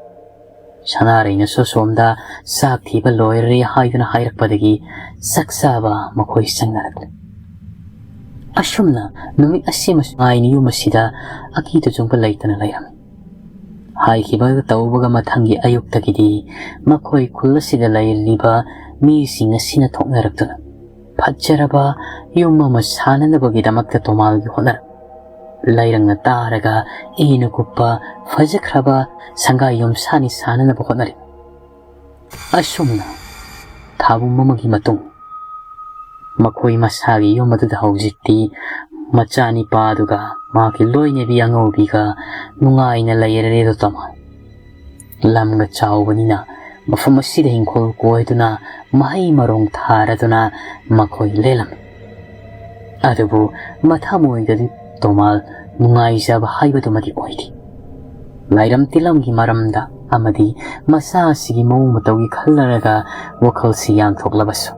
ꯁꯅꯥꯔꯩꯅꯁꯨ ꯁꯣꯝꯗ ꯆꯥꯛ ꯊꯤꯕ ꯂꯣꯏꯔꯦ ꯍꯥꯏꯗꯨꯅ ꯍꯥꯏꯔꯛꯄꯗꯒꯤ ꯆꯥꯛ ꯆꯥꯕ ꯃꯈꯣꯏ ꯆꯪꯅꯔꯛꯂꯦ꯫ ꯑꯁꯨꯝꯅ ꯅꯨꯃꯤꯠ ꯑꯁꯤꯃꯁꯨ ꯉꯥꯏꯅ ꯌꯨꯝ ꯑꯁꯤꯗ ꯑꯀꯤ ꯇꯨꯖꯨꯡꯕ ꯂꯩꯇꯅ ꯂꯩꯔꯝꯃꯤ꯫ ꯍꯥꯏꯈꯤꯕ ꯇꯧꯕꯒ ꯃꯊꯪꯒꯤ ꯑꯌꯨꯛꯇꯒꯤꯗꯤ ꯃꯈꯣꯏ ꯈꯨꯜ ꯑꯁꯤꯗ ꯂꯩꯔꯤꯕ ꯃꯤꯁꯤꯡ ꯑꯁꯤꯅ ꯊꯣꯛꯅꯔꯛꯇꯨꯅ ꯐꯖꯔꯕ ꯌꯨꯝ ꯑꯃ ꯁꯥꯅꯅꯕꯒꯤꯗꯃꯛꯇ ꯇꯣꯃꯥꯜꯒꯤ ꯍꯣꯠꯅꯔꯛ ꯂꯩꯔꯪꯅ ꯇꯥꯔꯒ ꯏꯅ ꯀꯨꯞꯄ ꯐꯖꯈ꯭ꯔꯕ ꯁꯪꯒꯥꯏ ꯌꯨꯝꯁꯥꯅꯤ ꯁꯥꯅꯅꯕ ꯍꯣꯠꯅꯔꯤ꯫ ꯑꯁꯨꯝꯅ ꯊꯥꯕꯨꯝ ꯑꯃꯒꯤ ꯃꯇꯨꯡ ꯃꯈꯣꯏ ꯃꯁꯥꯒꯤ ꯌꯨꯝ ꯑꯗꯨꯗ ꯍꯧꯖꯤꯛꯇꯤ ꯃꯆꯥꯅꯤꯄꯥꯗꯨꯒ ꯃꯍꯥꯛꯀꯤ ꯂꯣꯏꯅꯕꯤ ꯑꯉꯧꯕꯤꯒ ꯅꯨꯡꯉꯥꯏꯅ ꯂꯩꯔꯦ꯫ ꯑꯗꯨ ꯇꯣꯃꯥꯜ ꯂꯝꯒ ꯆꯥꯎꯕꯅꯤꯅ ꯃꯐꯝ ꯑꯁꯤꯗ ꯏꯪꯈꯣꯜ ꯀꯣꯏꯗꯨꯅ ꯃꯍꯩ ꯃꯔꯣꯡ ꯊꯥꯔꯗꯨꯅ ꯃꯈꯣꯏ ꯂꯦꯜꯂꯝꯃꯤ꯫ ꯑꯗꯨꯕꯨ ꯃꯊꯃꯣꯏꯗꯗꯤ ꯇꯣꯃꯥꯜ ꯅꯨꯡꯉꯥꯏꯖꯕ ꯍꯥꯏꯕꯗꯨꯃꯗꯤ ꯑꯣꯏꯗꯦ꯫ ꯂꯥꯏꯔꯝ ꯇꯤꯂꯝꯒꯤ ꯃꯔꯝꯗ ꯑꯃꯗꯤ ꯃꯆꯥꯁꯤꯒꯤ ꯃꯑꯣꯡ ꯃꯇꯧꯒꯤ ꯈꯜꯂꯔꯒ ꯋꯥꯈꯜꯁꯤ ꯌꯥꯡꯊꯣꯛꯂꯕꯁꯨ,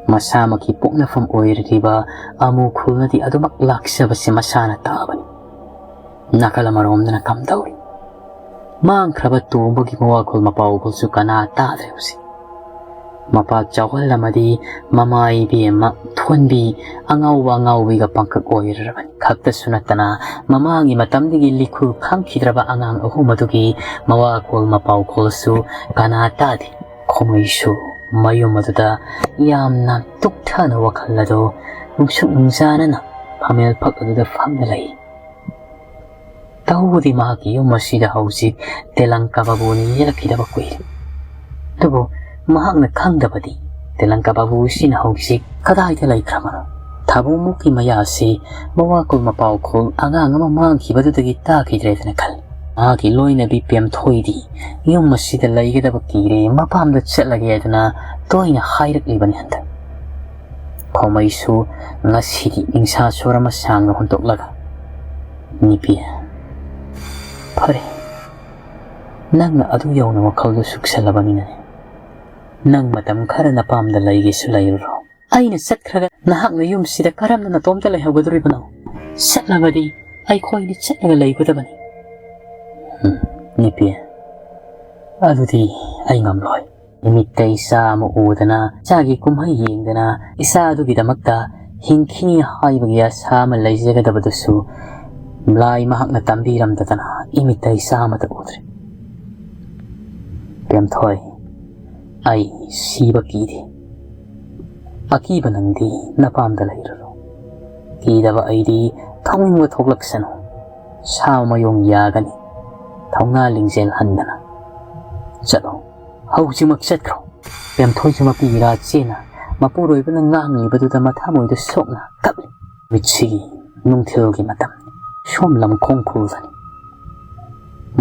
ꯃꯁꯥꯃꯛꯀꯤ ꯄꯣꯛꯅꯐꯝ ꯑꯣꯏꯔꯤꯕ ꯑꯃꯨ ꯈꯨꯜꯅꯗꯤ ꯑꯗꯨꯃꯛ ꯂꯥꯛꯆꯕꯁꯤ ꯃꯁꯥꯅ ꯇꯥꯕꯅꯤ꯫ ꯅꯥꯀꯜ ꯑꯃꯔꯣꯝꯗꯅ ꯀꯝꯗꯧꯔꯤ? ꯃꯥꯡꯈ꯭ꯔꯕ ꯇꯣꯝꯕꯒꯤ ꯃꯋꯥꯈꯣꯜ ꯃꯄꯥꯎꯈꯣꯜꯁꯨ ꯀꯅꯥ ꯇꯥꯗ꯭ꯔꯦ ꯍꯧꯖꯤꯛ꯫ ꯃꯄꯥ ꯆꯥꯎꯍꯜꯂꯝꯃꯗꯤ ꯃꯃꯥ ꯏꯕꯦꯝꯃ ꯊꯣꯟꯕꯤ ꯑꯉꯥꯎꯕ ꯑꯉꯥꯎꯕꯤꯒ ꯄꯪꯀꯛ ꯑꯣꯏꯔꯔꯕꯅꯤ꯫ ꯈꯛꯇꯁꯨ ꯅꯠꯇꯅ ꯃꯃꯥꯒꯤ ꯃꯇꯝꯗꯒꯤ ꯂꯤꯈꯨꯜ ꯈꯪꯈꯤꯗ꯭ꯔꯕ ꯑꯉꯥꯡ ꯑꯍꯨꯝ ꯑꯗꯨꯒꯤ ꯃꯋꯥꯈꯣꯜ ꯃꯄꯥꯎꯈꯣꯜꯁꯨ ꯀꯅꯥ ꯇꯥꯗꯦ꯫ ꯈꯣꯃꯩꯁꯨ ꯃꯌꯨꯝ ꯑꯗꯨꯗ ꯌꯥꯝꯅ ꯇꯨꯛꯊꯅ ꯋꯥꯈꯜ ꯑꯗꯨ ꯅꯨꯡꯁꯨꯛ ꯅꯨꯡꯖꯥꯅꯅ ꯐꯝꯃꯦꯜ ꯐꯛ ꯑꯗꯨꯗ ꯐꯝꯅ ꯂꯩ꯫ ꯇꯧꯕꯗꯤ ꯃꯍꯥꯛꯀꯤ ꯌꯨꯝ ꯑꯁꯤꯗ ꯍꯧꯖꯤꯛ ꯇꯦꯂꯪ ꯀꯕꯥꯕꯨꯅ ꯌꯦꯜꯂꯛꯈꯤꯗꯕ ꯀꯨꯏꯔꯦ꯫ ꯑꯗꯨꯕꯨ ꯃꯍꯥꯛꯅ ꯈꯪꯗꯕꯗꯤ ꯇꯦꯂꯪꯀꯥ ꯕꯥꯕꯨ ꯑꯁꯤꯅ ꯍꯧꯖꯤꯛ ꯀꯗꯥꯏꯗ ꯂꯩꯈ꯭ꯔꯕꯅꯣ? ꯊꯥꯕꯨꯡꯃꯨꯛꯀꯤ ꯃꯌꯥꯁꯤ ꯃꯋꯥ ꯀꯨꯜ ꯃꯄꯥꯎ ꯀꯨꯜ ꯑꯉꯥꯡ ꯑꯃ ꯃꯥꯡꯈꯤꯕꯗꯨꯗꯒꯤ ꯇꯥꯈꯤꯗ꯭ꯔꯦꯗꯅ ꯈꯜꯂꯤ꯫ ꯃꯍꯥꯛꯀꯤ ꯂꯣꯏꯅꯕꯤ ꯄꯦꯝꯊꯣꯏꯗꯤ ꯌꯨꯝ ꯑꯁꯤꯗ ꯂꯩꯒꯗꯕ ꯀꯤꯔꯦ, ꯃꯄꯥꯝꯗ ꯆꯠꯂꯒꯦ ꯍꯥꯏꯗꯅ ꯇꯣꯏꯅ ꯍꯥꯏꯔꯛꯂꯤꯕꯅꯤ ꯍꯟꯗꯛ꯫ ꯈꯣꯃꯩꯁꯨ ꯉꯁꯤꯗꯤ ꯅꯤꯡꯁꯥ ꯁꯣꯔ ꯑꯃ ꯁꯥꯡꯅ ꯍꯨꯟꯗꯣꯛꯂꯒ, "ꯅꯤꯄꯤ, ꯐꯔꯦ, ꯅꯪꯅ ꯑꯗꯨ ꯌꯧꯅ ꯋꯥꯈꯜꯗꯨ ꯁꯨꯛꯁꯜꯂꯕꯅꯤꯅꯅꯦ, ꯅꯪ ꯃꯇꯝ ꯈꯔ ꯅꯄꯥꯝꯗ ꯂꯩꯒꯦꯁꯨ ꯂꯩꯔꯨꯔꯣ꯫ ꯑꯩꯅ ꯆꯠꯈ꯭ꯔꯒ ꯅꯍꯥꯛꯅ ꯌꯨꯝꯁꯤꯗ ꯀꯔꯝꯅ ꯅꯇꯣꯝꯇ ꯂꯩꯍꯧꯒꯗꯧꯔꯤꯕꯅꯣ? ꯆꯠꯂꯕꯗꯤ ꯑꯩꯈꯣꯏꯅꯤ ꯆꯠꯂꯒ ꯂꯩꯒꯗꯕꯅꯤ꯫" "ꯎꯝ, ꯅꯤꯄꯤ, ꯑꯗꯨꯗꯤ ꯑꯩ ꯉꯝꯂꯣꯏ꯫ ꯏꯃꯤꯠꯇ ꯏꯆꯥ ꯑꯃ ꯎꯗꯅ, ꯏꯆꯥꯒꯤ ꯀꯨꯝꯍꯩ ꯌꯦꯡꯗꯅ, ꯏꯆꯥ ꯑꯗꯨꯒꯤꯗꯃꯛꯇ ꯍꯤꯡꯈꯤꯅꯤ ꯍꯥꯏꯕꯒꯤ ꯑꯁꯥ ꯑꯃ ꯂꯩꯖꯒꯗꯕꯗꯨꯁꯨ ꯂꯥꯏ ꯃꯍꯥꯛꯅ ꯇꯝꯕꯤꯔꯝꯗꯗꯅ ꯏꯃꯤꯠꯇ ꯏꯆꯥ ꯑꯃꯠꯇ ꯎꯗ꯭ꯔꯦ꯫ ꯄꯦꯝꯊꯣꯏ, ꯑꯩ ꯁꯤꯕ ꯀꯤꯗꯦ꯫ ꯑꯀꯤꯕ ꯅꯪꯗꯤ ꯅꯄꯥꯝꯗ ꯂꯩꯔꯨꯔꯣ꯫ ꯀꯤꯗꯕ ꯑꯩꯗꯤ ꯊꯣꯛꯅꯤꯡꯕ ꯊꯣꯛꯂꯛꯁꯅꯨ꯫ ꯁꯥ ꯃꯌꯣꯡ ꯌꯥꯒꯅꯤ꯫ ꯊꯧꯅꯥ ꯂꯤꯡꯖꯦꯜ ꯍꯟꯗꯅ ꯆꯠꯂꯣ꯫ ꯍꯧꯖꯤꯛꯃꯛ ꯆꯠꯈ꯭ꯔꯣ꯫" ꯄꯦꯝꯊꯣꯏꯁꯨ ꯃꯄꯤ ꯏꯔꯥ ꯆꯦꯟꯅ ꯃꯄꯨꯔꯣꯏꯕꯅ ꯉꯥꯡꯂꯤꯕꯗꯨꯗ ꯃꯊꯃꯣꯏꯗ ꯁꯣꯛꯅ ꯀꯞꯂꯤ꯫ ꯃꯤꯠꯁꯤꯒꯤ ꯅꯨꯡꯊꯤꯜꯒꯤ ꯃꯇꯝꯅꯤ꯫ ꯁꯣꯝ ꯂꯝꯈꯣꯡ ꯈꯨꯜꯗꯅꯤ꯫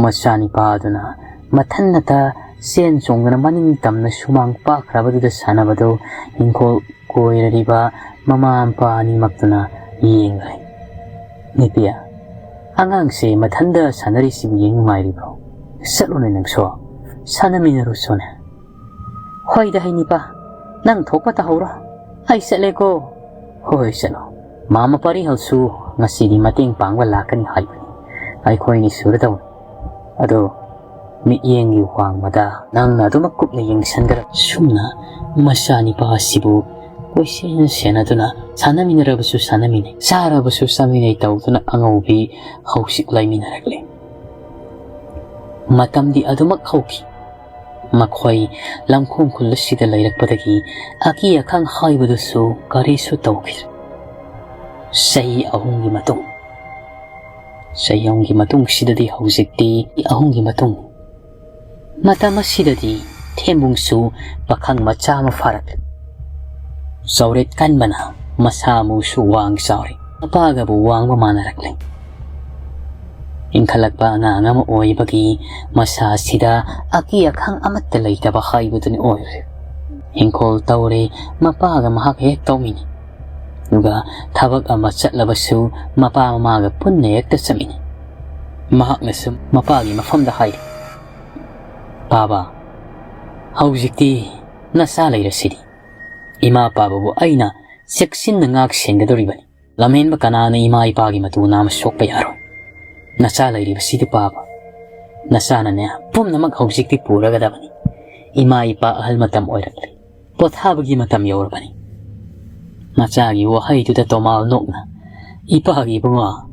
ꯃꯆꯥꯅꯤꯄꯥ ꯑꯗꯨꯅ ꯃꯊꯟꯅꯇ ꯆꯦꯟ ꯆꯣꯡꯗꯨꯅ ꯃꯅꯤꯡ ꯇꯝꯅ ꯁꯨꯃꯥꯡ ꯄꯥꯛꯈ꯭ꯔꯕꯗꯨꯗ ꯁꯥꯟꯅꯕꯗꯨ ꯏꯪꯈꯣꯜ ꯀꯣꯏꯔꯔꯤꯕ ꯃꯃꯥ ꯃꯄꯥ ꯑꯅꯤꯃꯛꯇꯨꯅ ꯌꯦꯡꯂꯦ꯫ "ꯅꯤꯄꯤ, ꯑꯉꯥꯡꯁꯦ ꯃꯊꯟꯗ ꯁꯥꯟꯅꯔꯤꯁꯤꯕꯨ ꯌꯦꯡ ꯅꯨꯡꯉꯥꯏꯔꯤꯕ꯭ꯔꯣ? ꯆꯠꯂꯨꯅꯦ ꯅꯪꯁꯨ, ꯁꯥꯟꯅꯃꯤꯟꯅꯔꯨꯁꯨꯅꯦ꯫" "ꯍꯣꯏꯗ ꯍꯩꯅꯤꯄꯥ, ꯅꯪ ꯊꯣꯛꯄ ꯇꯧꯍꯧꯔꯣ, ꯑꯩ ꯆꯠꯂꯦꯀꯣ꯫" "ꯍꯣꯏ, ꯆꯠꯂꯣ꯫ ꯃꯥꯃ ꯄꯥꯔꯤꯍꯜꯁꯨ ꯉꯁꯤꯗꯤ ꯃꯇꯦꯡ ꯄꯥꯡꯕ ꯂꯥꯛꯀꯅꯤ ꯍꯥꯏꯕꯅꯤ꯫ ꯑꯩꯈꯣꯏꯅꯤ ꯁꯨꯔꯗꯧꯅꯤ꯫ ꯑꯗꯣ ꯃꯤꯠꯌꯦꯡꯒꯤ ꯋꯥꯡꯃꯗ ꯅꯪꯅ ꯑꯗꯨꯃꯛ ꯀꯨꯞꯅ ꯌꯦꯡꯁꯤꯟꯒꯗꯕ꯫" ꯁꯨꯝꯅ ꯃꯆꯥꯅꯤꯄꯥ ꯑꯁꯤꯕꯨ ꯀꯣꯏꯁꯦꯟ ꯁꯦꯟꯅꯗꯨꯅ ꯁꯥꯟꯅꯃꯤꯟꯅꯔꯕꯁꯨ ꯁꯥꯟꯅꯃꯤꯟꯅꯩ, ꯆꯥꯔꯕꯁꯨ ꯆꯥꯃꯤꯟꯅꯩ ꯇꯧꯗꯨꯅ ꯑꯉꯧꯕꯤ ꯍꯧꯖꯤꯛ ꯂꯩꯃꯤꯟꯅꯔꯛꯂꯦ꯫ ꯃꯇꯝꯗꯤ ꯑꯗꯨꯃꯛ ꯍꯧꯈꯤ꯫ ꯃꯈꯣꯏ ꯂꯝꯈꯣꯡ ꯈꯨꯜ ꯑꯁꯤꯗ ꯂꯩꯔꯛꯄꯗꯒꯤ ꯑꯀꯤ ꯑꯈꯪ ꯍꯥꯏꯕꯗꯨꯁꯨ ꯀꯔꯤꯁꯨ ꯇꯧꯈꯤꯗ꯭ꯔꯦ꯫ ꯆꯍꯤ ꯑꯍꯨꯝꯒꯤ ꯃꯇꯨꯡ, ꯆꯍꯤ ꯑꯍꯨꯝꯒꯤ ꯃꯇꯨꯡꯁꯤꯗꯗꯤ ꯍꯧꯖꯤꯛꯇꯤ ꯑꯍꯨꯝꯒꯤ ꯃꯇꯨꯡ꯫ ꯃꯇꯝ ꯑꯁꯤꯗꯗꯤ ꯊꯦꯝꯕꯨꯡꯁꯨ ꯄꯥꯈꯪ ꯃꯆꯥ ꯑꯃ ꯐꯥꯔꯛꯂꯦ꯫ ꯆꯥꯎꯔꯦꯠ ꯀꯟꯕꯅ ꯃꯁꯥ ꯃꯎꯁꯨ ꯋꯥꯡ ꯆꯥꯎꯔꯦ꯫ ꯃꯄꯥꯒꯕꯨ ꯋꯥꯡꯕ ꯃꯥꯟꯅꯔꯛꯂꯦ꯫ ꯏꯟꯈꯠꯂꯛꯄ ꯑꯉꯥꯡ ꯑꯃ ꯑꯣꯏꯕꯒꯤ ꯃꯁꯥꯁꯤꯗ ꯑꯀꯤ ꯑꯈꯪ ꯑꯃꯠꯇ ꯂꯩꯇꯕ ꯍꯥꯏꯕꯗꯨꯅꯤ ꯑꯣꯏꯔꯦ꯫ ꯏꯪꯈꯣꯜ ꯇꯧꯔꯦ, ꯃꯄꯥꯒ ꯃꯍꯥꯛ ꯍꯦꯛ ꯇꯧꯃꯤꯟꯅꯩ꯫ ꯑꯗꯨꯒ ꯊꯕꯛ ꯑꯃ ꯆꯠꯂꯕꯁꯨ ꯃꯄꯥ ꯃꯃꯥꯒ ꯄꯨꯟꯅ ꯍꯦꯛꯇ ꯆꯠꯃꯤꯟꯅꯩ꯫ ꯃꯍꯥꯛꯅꯁꯨ ꯃꯄꯥꯒꯤ ꯃꯐꯝꯗ ꯍꯥꯏꯔꯤ, "ꯄꯥꯕ, ꯍꯧꯖꯤꯛꯇꯤ ꯅꯆꯥ ꯂꯩꯔꯁꯤꯗꯤ꯫ ꯏꯃꯥ ꯄꯥꯕꯕꯨ ꯑꯩꯅ ꯆꯦꯛꯁꯤꯟꯅ ꯉꯥꯛ ꯁꯦꯟꯒꯗꯧꯔꯤꯕꯅꯤ꯫ ꯂꯝꯍꯦꯟꯕ ꯀꯅꯥꯅ ꯏꯃꯥ ꯏꯄꯥꯒꯤ ꯃꯇꯨ ꯅꯥꯝꯃ ꯁꯣꯛꯄ ꯌꯥꯔꯣꯏ꯫ ꯅꯆꯥ ꯂꯩꯔꯤꯕꯁꯤꯗꯤ ꯄꯥꯕ꯫ ꯅꯆꯥꯅꯅꯦ ꯄꯨꯝꯅꯃꯛ ꯍꯧꯖꯤꯛꯇꯤ ꯄꯨꯔꯒꯗꯕꯅꯤ꯫ ꯏꯃꯥ ꯏꯄꯥ ꯑꯍꯜ ꯃꯇꯝ ꯑꯣꯏꯔꯛꯂꯦ꯫ ꯄꯣꯊꯥꯕꯒꯤ ꯃꯇꯝ ꯌꯧꯔꯕꯅꯤ꯫" ꯃꯆꯥꯒꯤ ꯋꯥꯍꯩꯗꯨꯗ ꯇꯣꯃꯥꯜ ꯅꯣꯛꯅ, "ꯏꯄꯥꯒꯤ ꯏꯕꯨꯡꯉꯣ,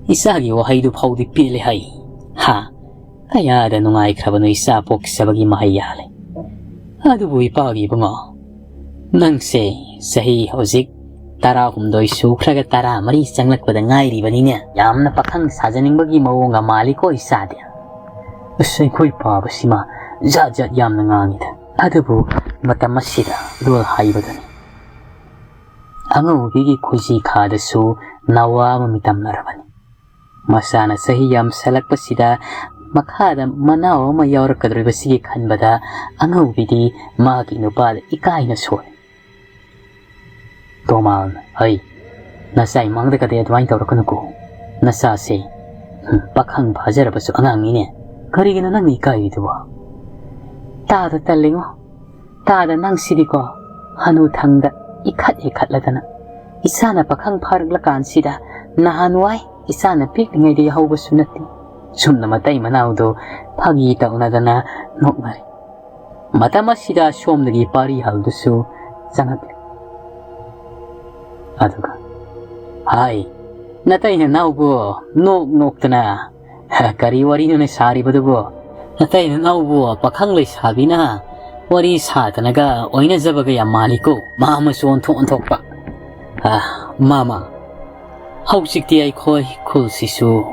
ꯏꯆꯥꯒꯤ ꯋꯥꯍꯩꯗꯨ ꯐꯥꯎꯗꯤ ꯄꯦꯜꯂꯦ ꯍꯥꯏ꯫ ꯍꯥ? ꯀꯌꯥꯗ ꯅꯨꯡꯉꯥꯏꯈ꯭ꯔꯕꯅꯣ ꯏꯆꯥ ꯄꯣꯛꯆꯕꯒꯤ ꯃꯍꯩ ꯌꯥꯜꯂꯦ꯫ ꯑꯗꯨꯕꯨ ꯏꯄꯥꯒꯤ ꯏꯕꯨꯡꯉꯣ, ꯅꯪꯁꯦ ꯆꯍꯤ ꯍꯧꯖꯤꯛ ꯇꯔꯥꯍꯨꯝꯗꯣꯏ ꯁꯨꯈ꯭ꯔꯒ ꯇꯔꯥꯃꯔꯤ ꯆꯪꯂꯛꯄꯗ ꯉꯥꯏꯔꯤꯕꯅꯤꯅꯦ꯫ ꯌꯥꯝꯅ ꯄꯥꯈꯪ ꯁꯥꯖꯅꯤꯡꯕꯒꯤ ꯃꯑꯣꯡꯒ ꯃꯥꯜꯂꯤꯀꯣ ꯏꯆꯥꯗꯤ꯫ ꯑꯁ, ꯑꯩꯈꯣꯏ ꯄꯥꯕꯁꯤꯃ ꯖꯥꯠ ꯖꯥꯠ ꯌꯥꯝꯅ ꯉꯥꯡꯉꯤꯗ꯫" ꯑꯗꯨꯕꯨ ꯃꯇꯝ ꯑꯁꯤꯗ ꯂꯣꯜ ꯍꯥꯏꯕꯗꯨꯅꯤ꯫ ꯑꯉꯧꯕꯤꯒꯤ ꯈꯨꯖꯤ ꯈꯥꯗꯁꯨ ꯅꯋꯥ ꯑꯃ ꯃꯤꯇꯝꯂꯔꯕꯅꯤ꯫ ꯃꯆꯥꯅ ꯆꯍꯤ ꯌꯥꯝꯁꯜꯂꯛꯄꯁꯤꯗ ꯃꯈꯥꯗ ꯃꯅꯥꯎ ꯑꯃ ꯌꯥꯎꯔꯛꯀꯗꯧꯔꯤꯕꯁꯤꯒꯤ ꯈꯟꯕꯗ ꯑꯉꯧꯕꯤꯗꯤ ꯃꯥꯒꯤ ꯅꯨꯄꯥꯗ ꯏꯀꯥꯏꯅ ꯁꯣꯜꯂꯤ꯫ ꯇꯣꯃꯥꯜꯅ, "ꯍꯩ, ꯅꯆꯥ ꯏꯃꯥꯡꯗꯒꯗꯤ ꯑꯗꯨꯃꯥꯏꯅ ꯇꯧꯔꯛꯀꯅꯨꯀꯣ꯫ ꯅꯆꯥꯁꯦ, ꯎꯝ, ꯄꯥꯈꯪ ꯐꯥꯖꯔꯕꯁꯨ ꯑꯉꯥꯡꯅꯤꯅꯦ꯫ ꯀꯔꯤꯒꯤꯅꯣ ꯅꯪꯅ ꯏꯀꯥꯏꯔꯤꯗꯨꯕꯣ?" "ꯇꯥꯗ ꯇꯜꯂꯤꯉꯣ꯫ ꯇꯥꯗ ꯅꯪꯁꯤꯗꯤꯀꯣ, ꯍꯅꯨꯊꯪꯗ ꯏꯈꯠ ꯏꯈꯠꯂꯗꯅ꯫ ꯏꯆꯥꯅ ꯄꯥꯈꯪ ꯐꯥꯔꯛꯂꯀꯥꯟꯁꯤꯗ ꯅꯍꯥꯟꯋꯥꯏ ꯏꯆꯥꯅ ꯄꯤꯛꯂꯤꯉꯩꯗꯒꯤ ꯍꯧꯕꯁꯨ ꯅꯠꯇꯦ꯫" ꯁꯨꯝꯅ ꯃꯇꯩ ꯃꯅꯥꯎꯗꯨ ꯐꯥꯒꯤ ꯇꯧꯅꯗꯅ ꯅꯣꯛꯅꯔꯦ꯫ ꯃꯇꯝ ꯑꯁꯤꯗ ꯁꯣꯝꯗꯒꯤ ꯄꯥꯔꯤ ꯍꯜꯗꯨꯁꯨ ꯆꯪꯉꯛꯂꯦ꯫ ꯑꯗꯨꯒ, "ꯍꯥꯏ, ꯅꯇꯩ ꯅꯅꯥꯎꯕꯨ ꯅꯣꯛ ꯅꯣꯛꯇꯅ, ꯍ, ꯀꯔꯤ ꯋꯥꯔꯤꯅꯣꯅꯦ ꯁꯥꯔꯤꯕꯗꯨꯕꯨ? ꯅꯇꯩ ꯅꯅꯥꯎꯕꯨ ꯄꯥꯈꯪ ꯂꯩꯁꯥꯕꯤꯅ ꯋꯥꯔꯤ ꯁꯥꯗꯅꯒ ꯑꯣꯏꯅꯖꯕꯒ ꯌꯥꯝ ꯃꯥꯜꯂꯤꯀꯣ, ꯃꯥ ꯑꯃꯁꯨ ꯑꯣꯟꯊꯣꯛ ꯑꯣꯟꯊꯣꯛꯄ꯫ ꯑ, ꯃꯥꯃ, ꯍꯧꯖꯤꯛꯇꯤ ꯑꯩꯈꯣꯏ ꯈꯨꯜꯁꯤꯁꯨ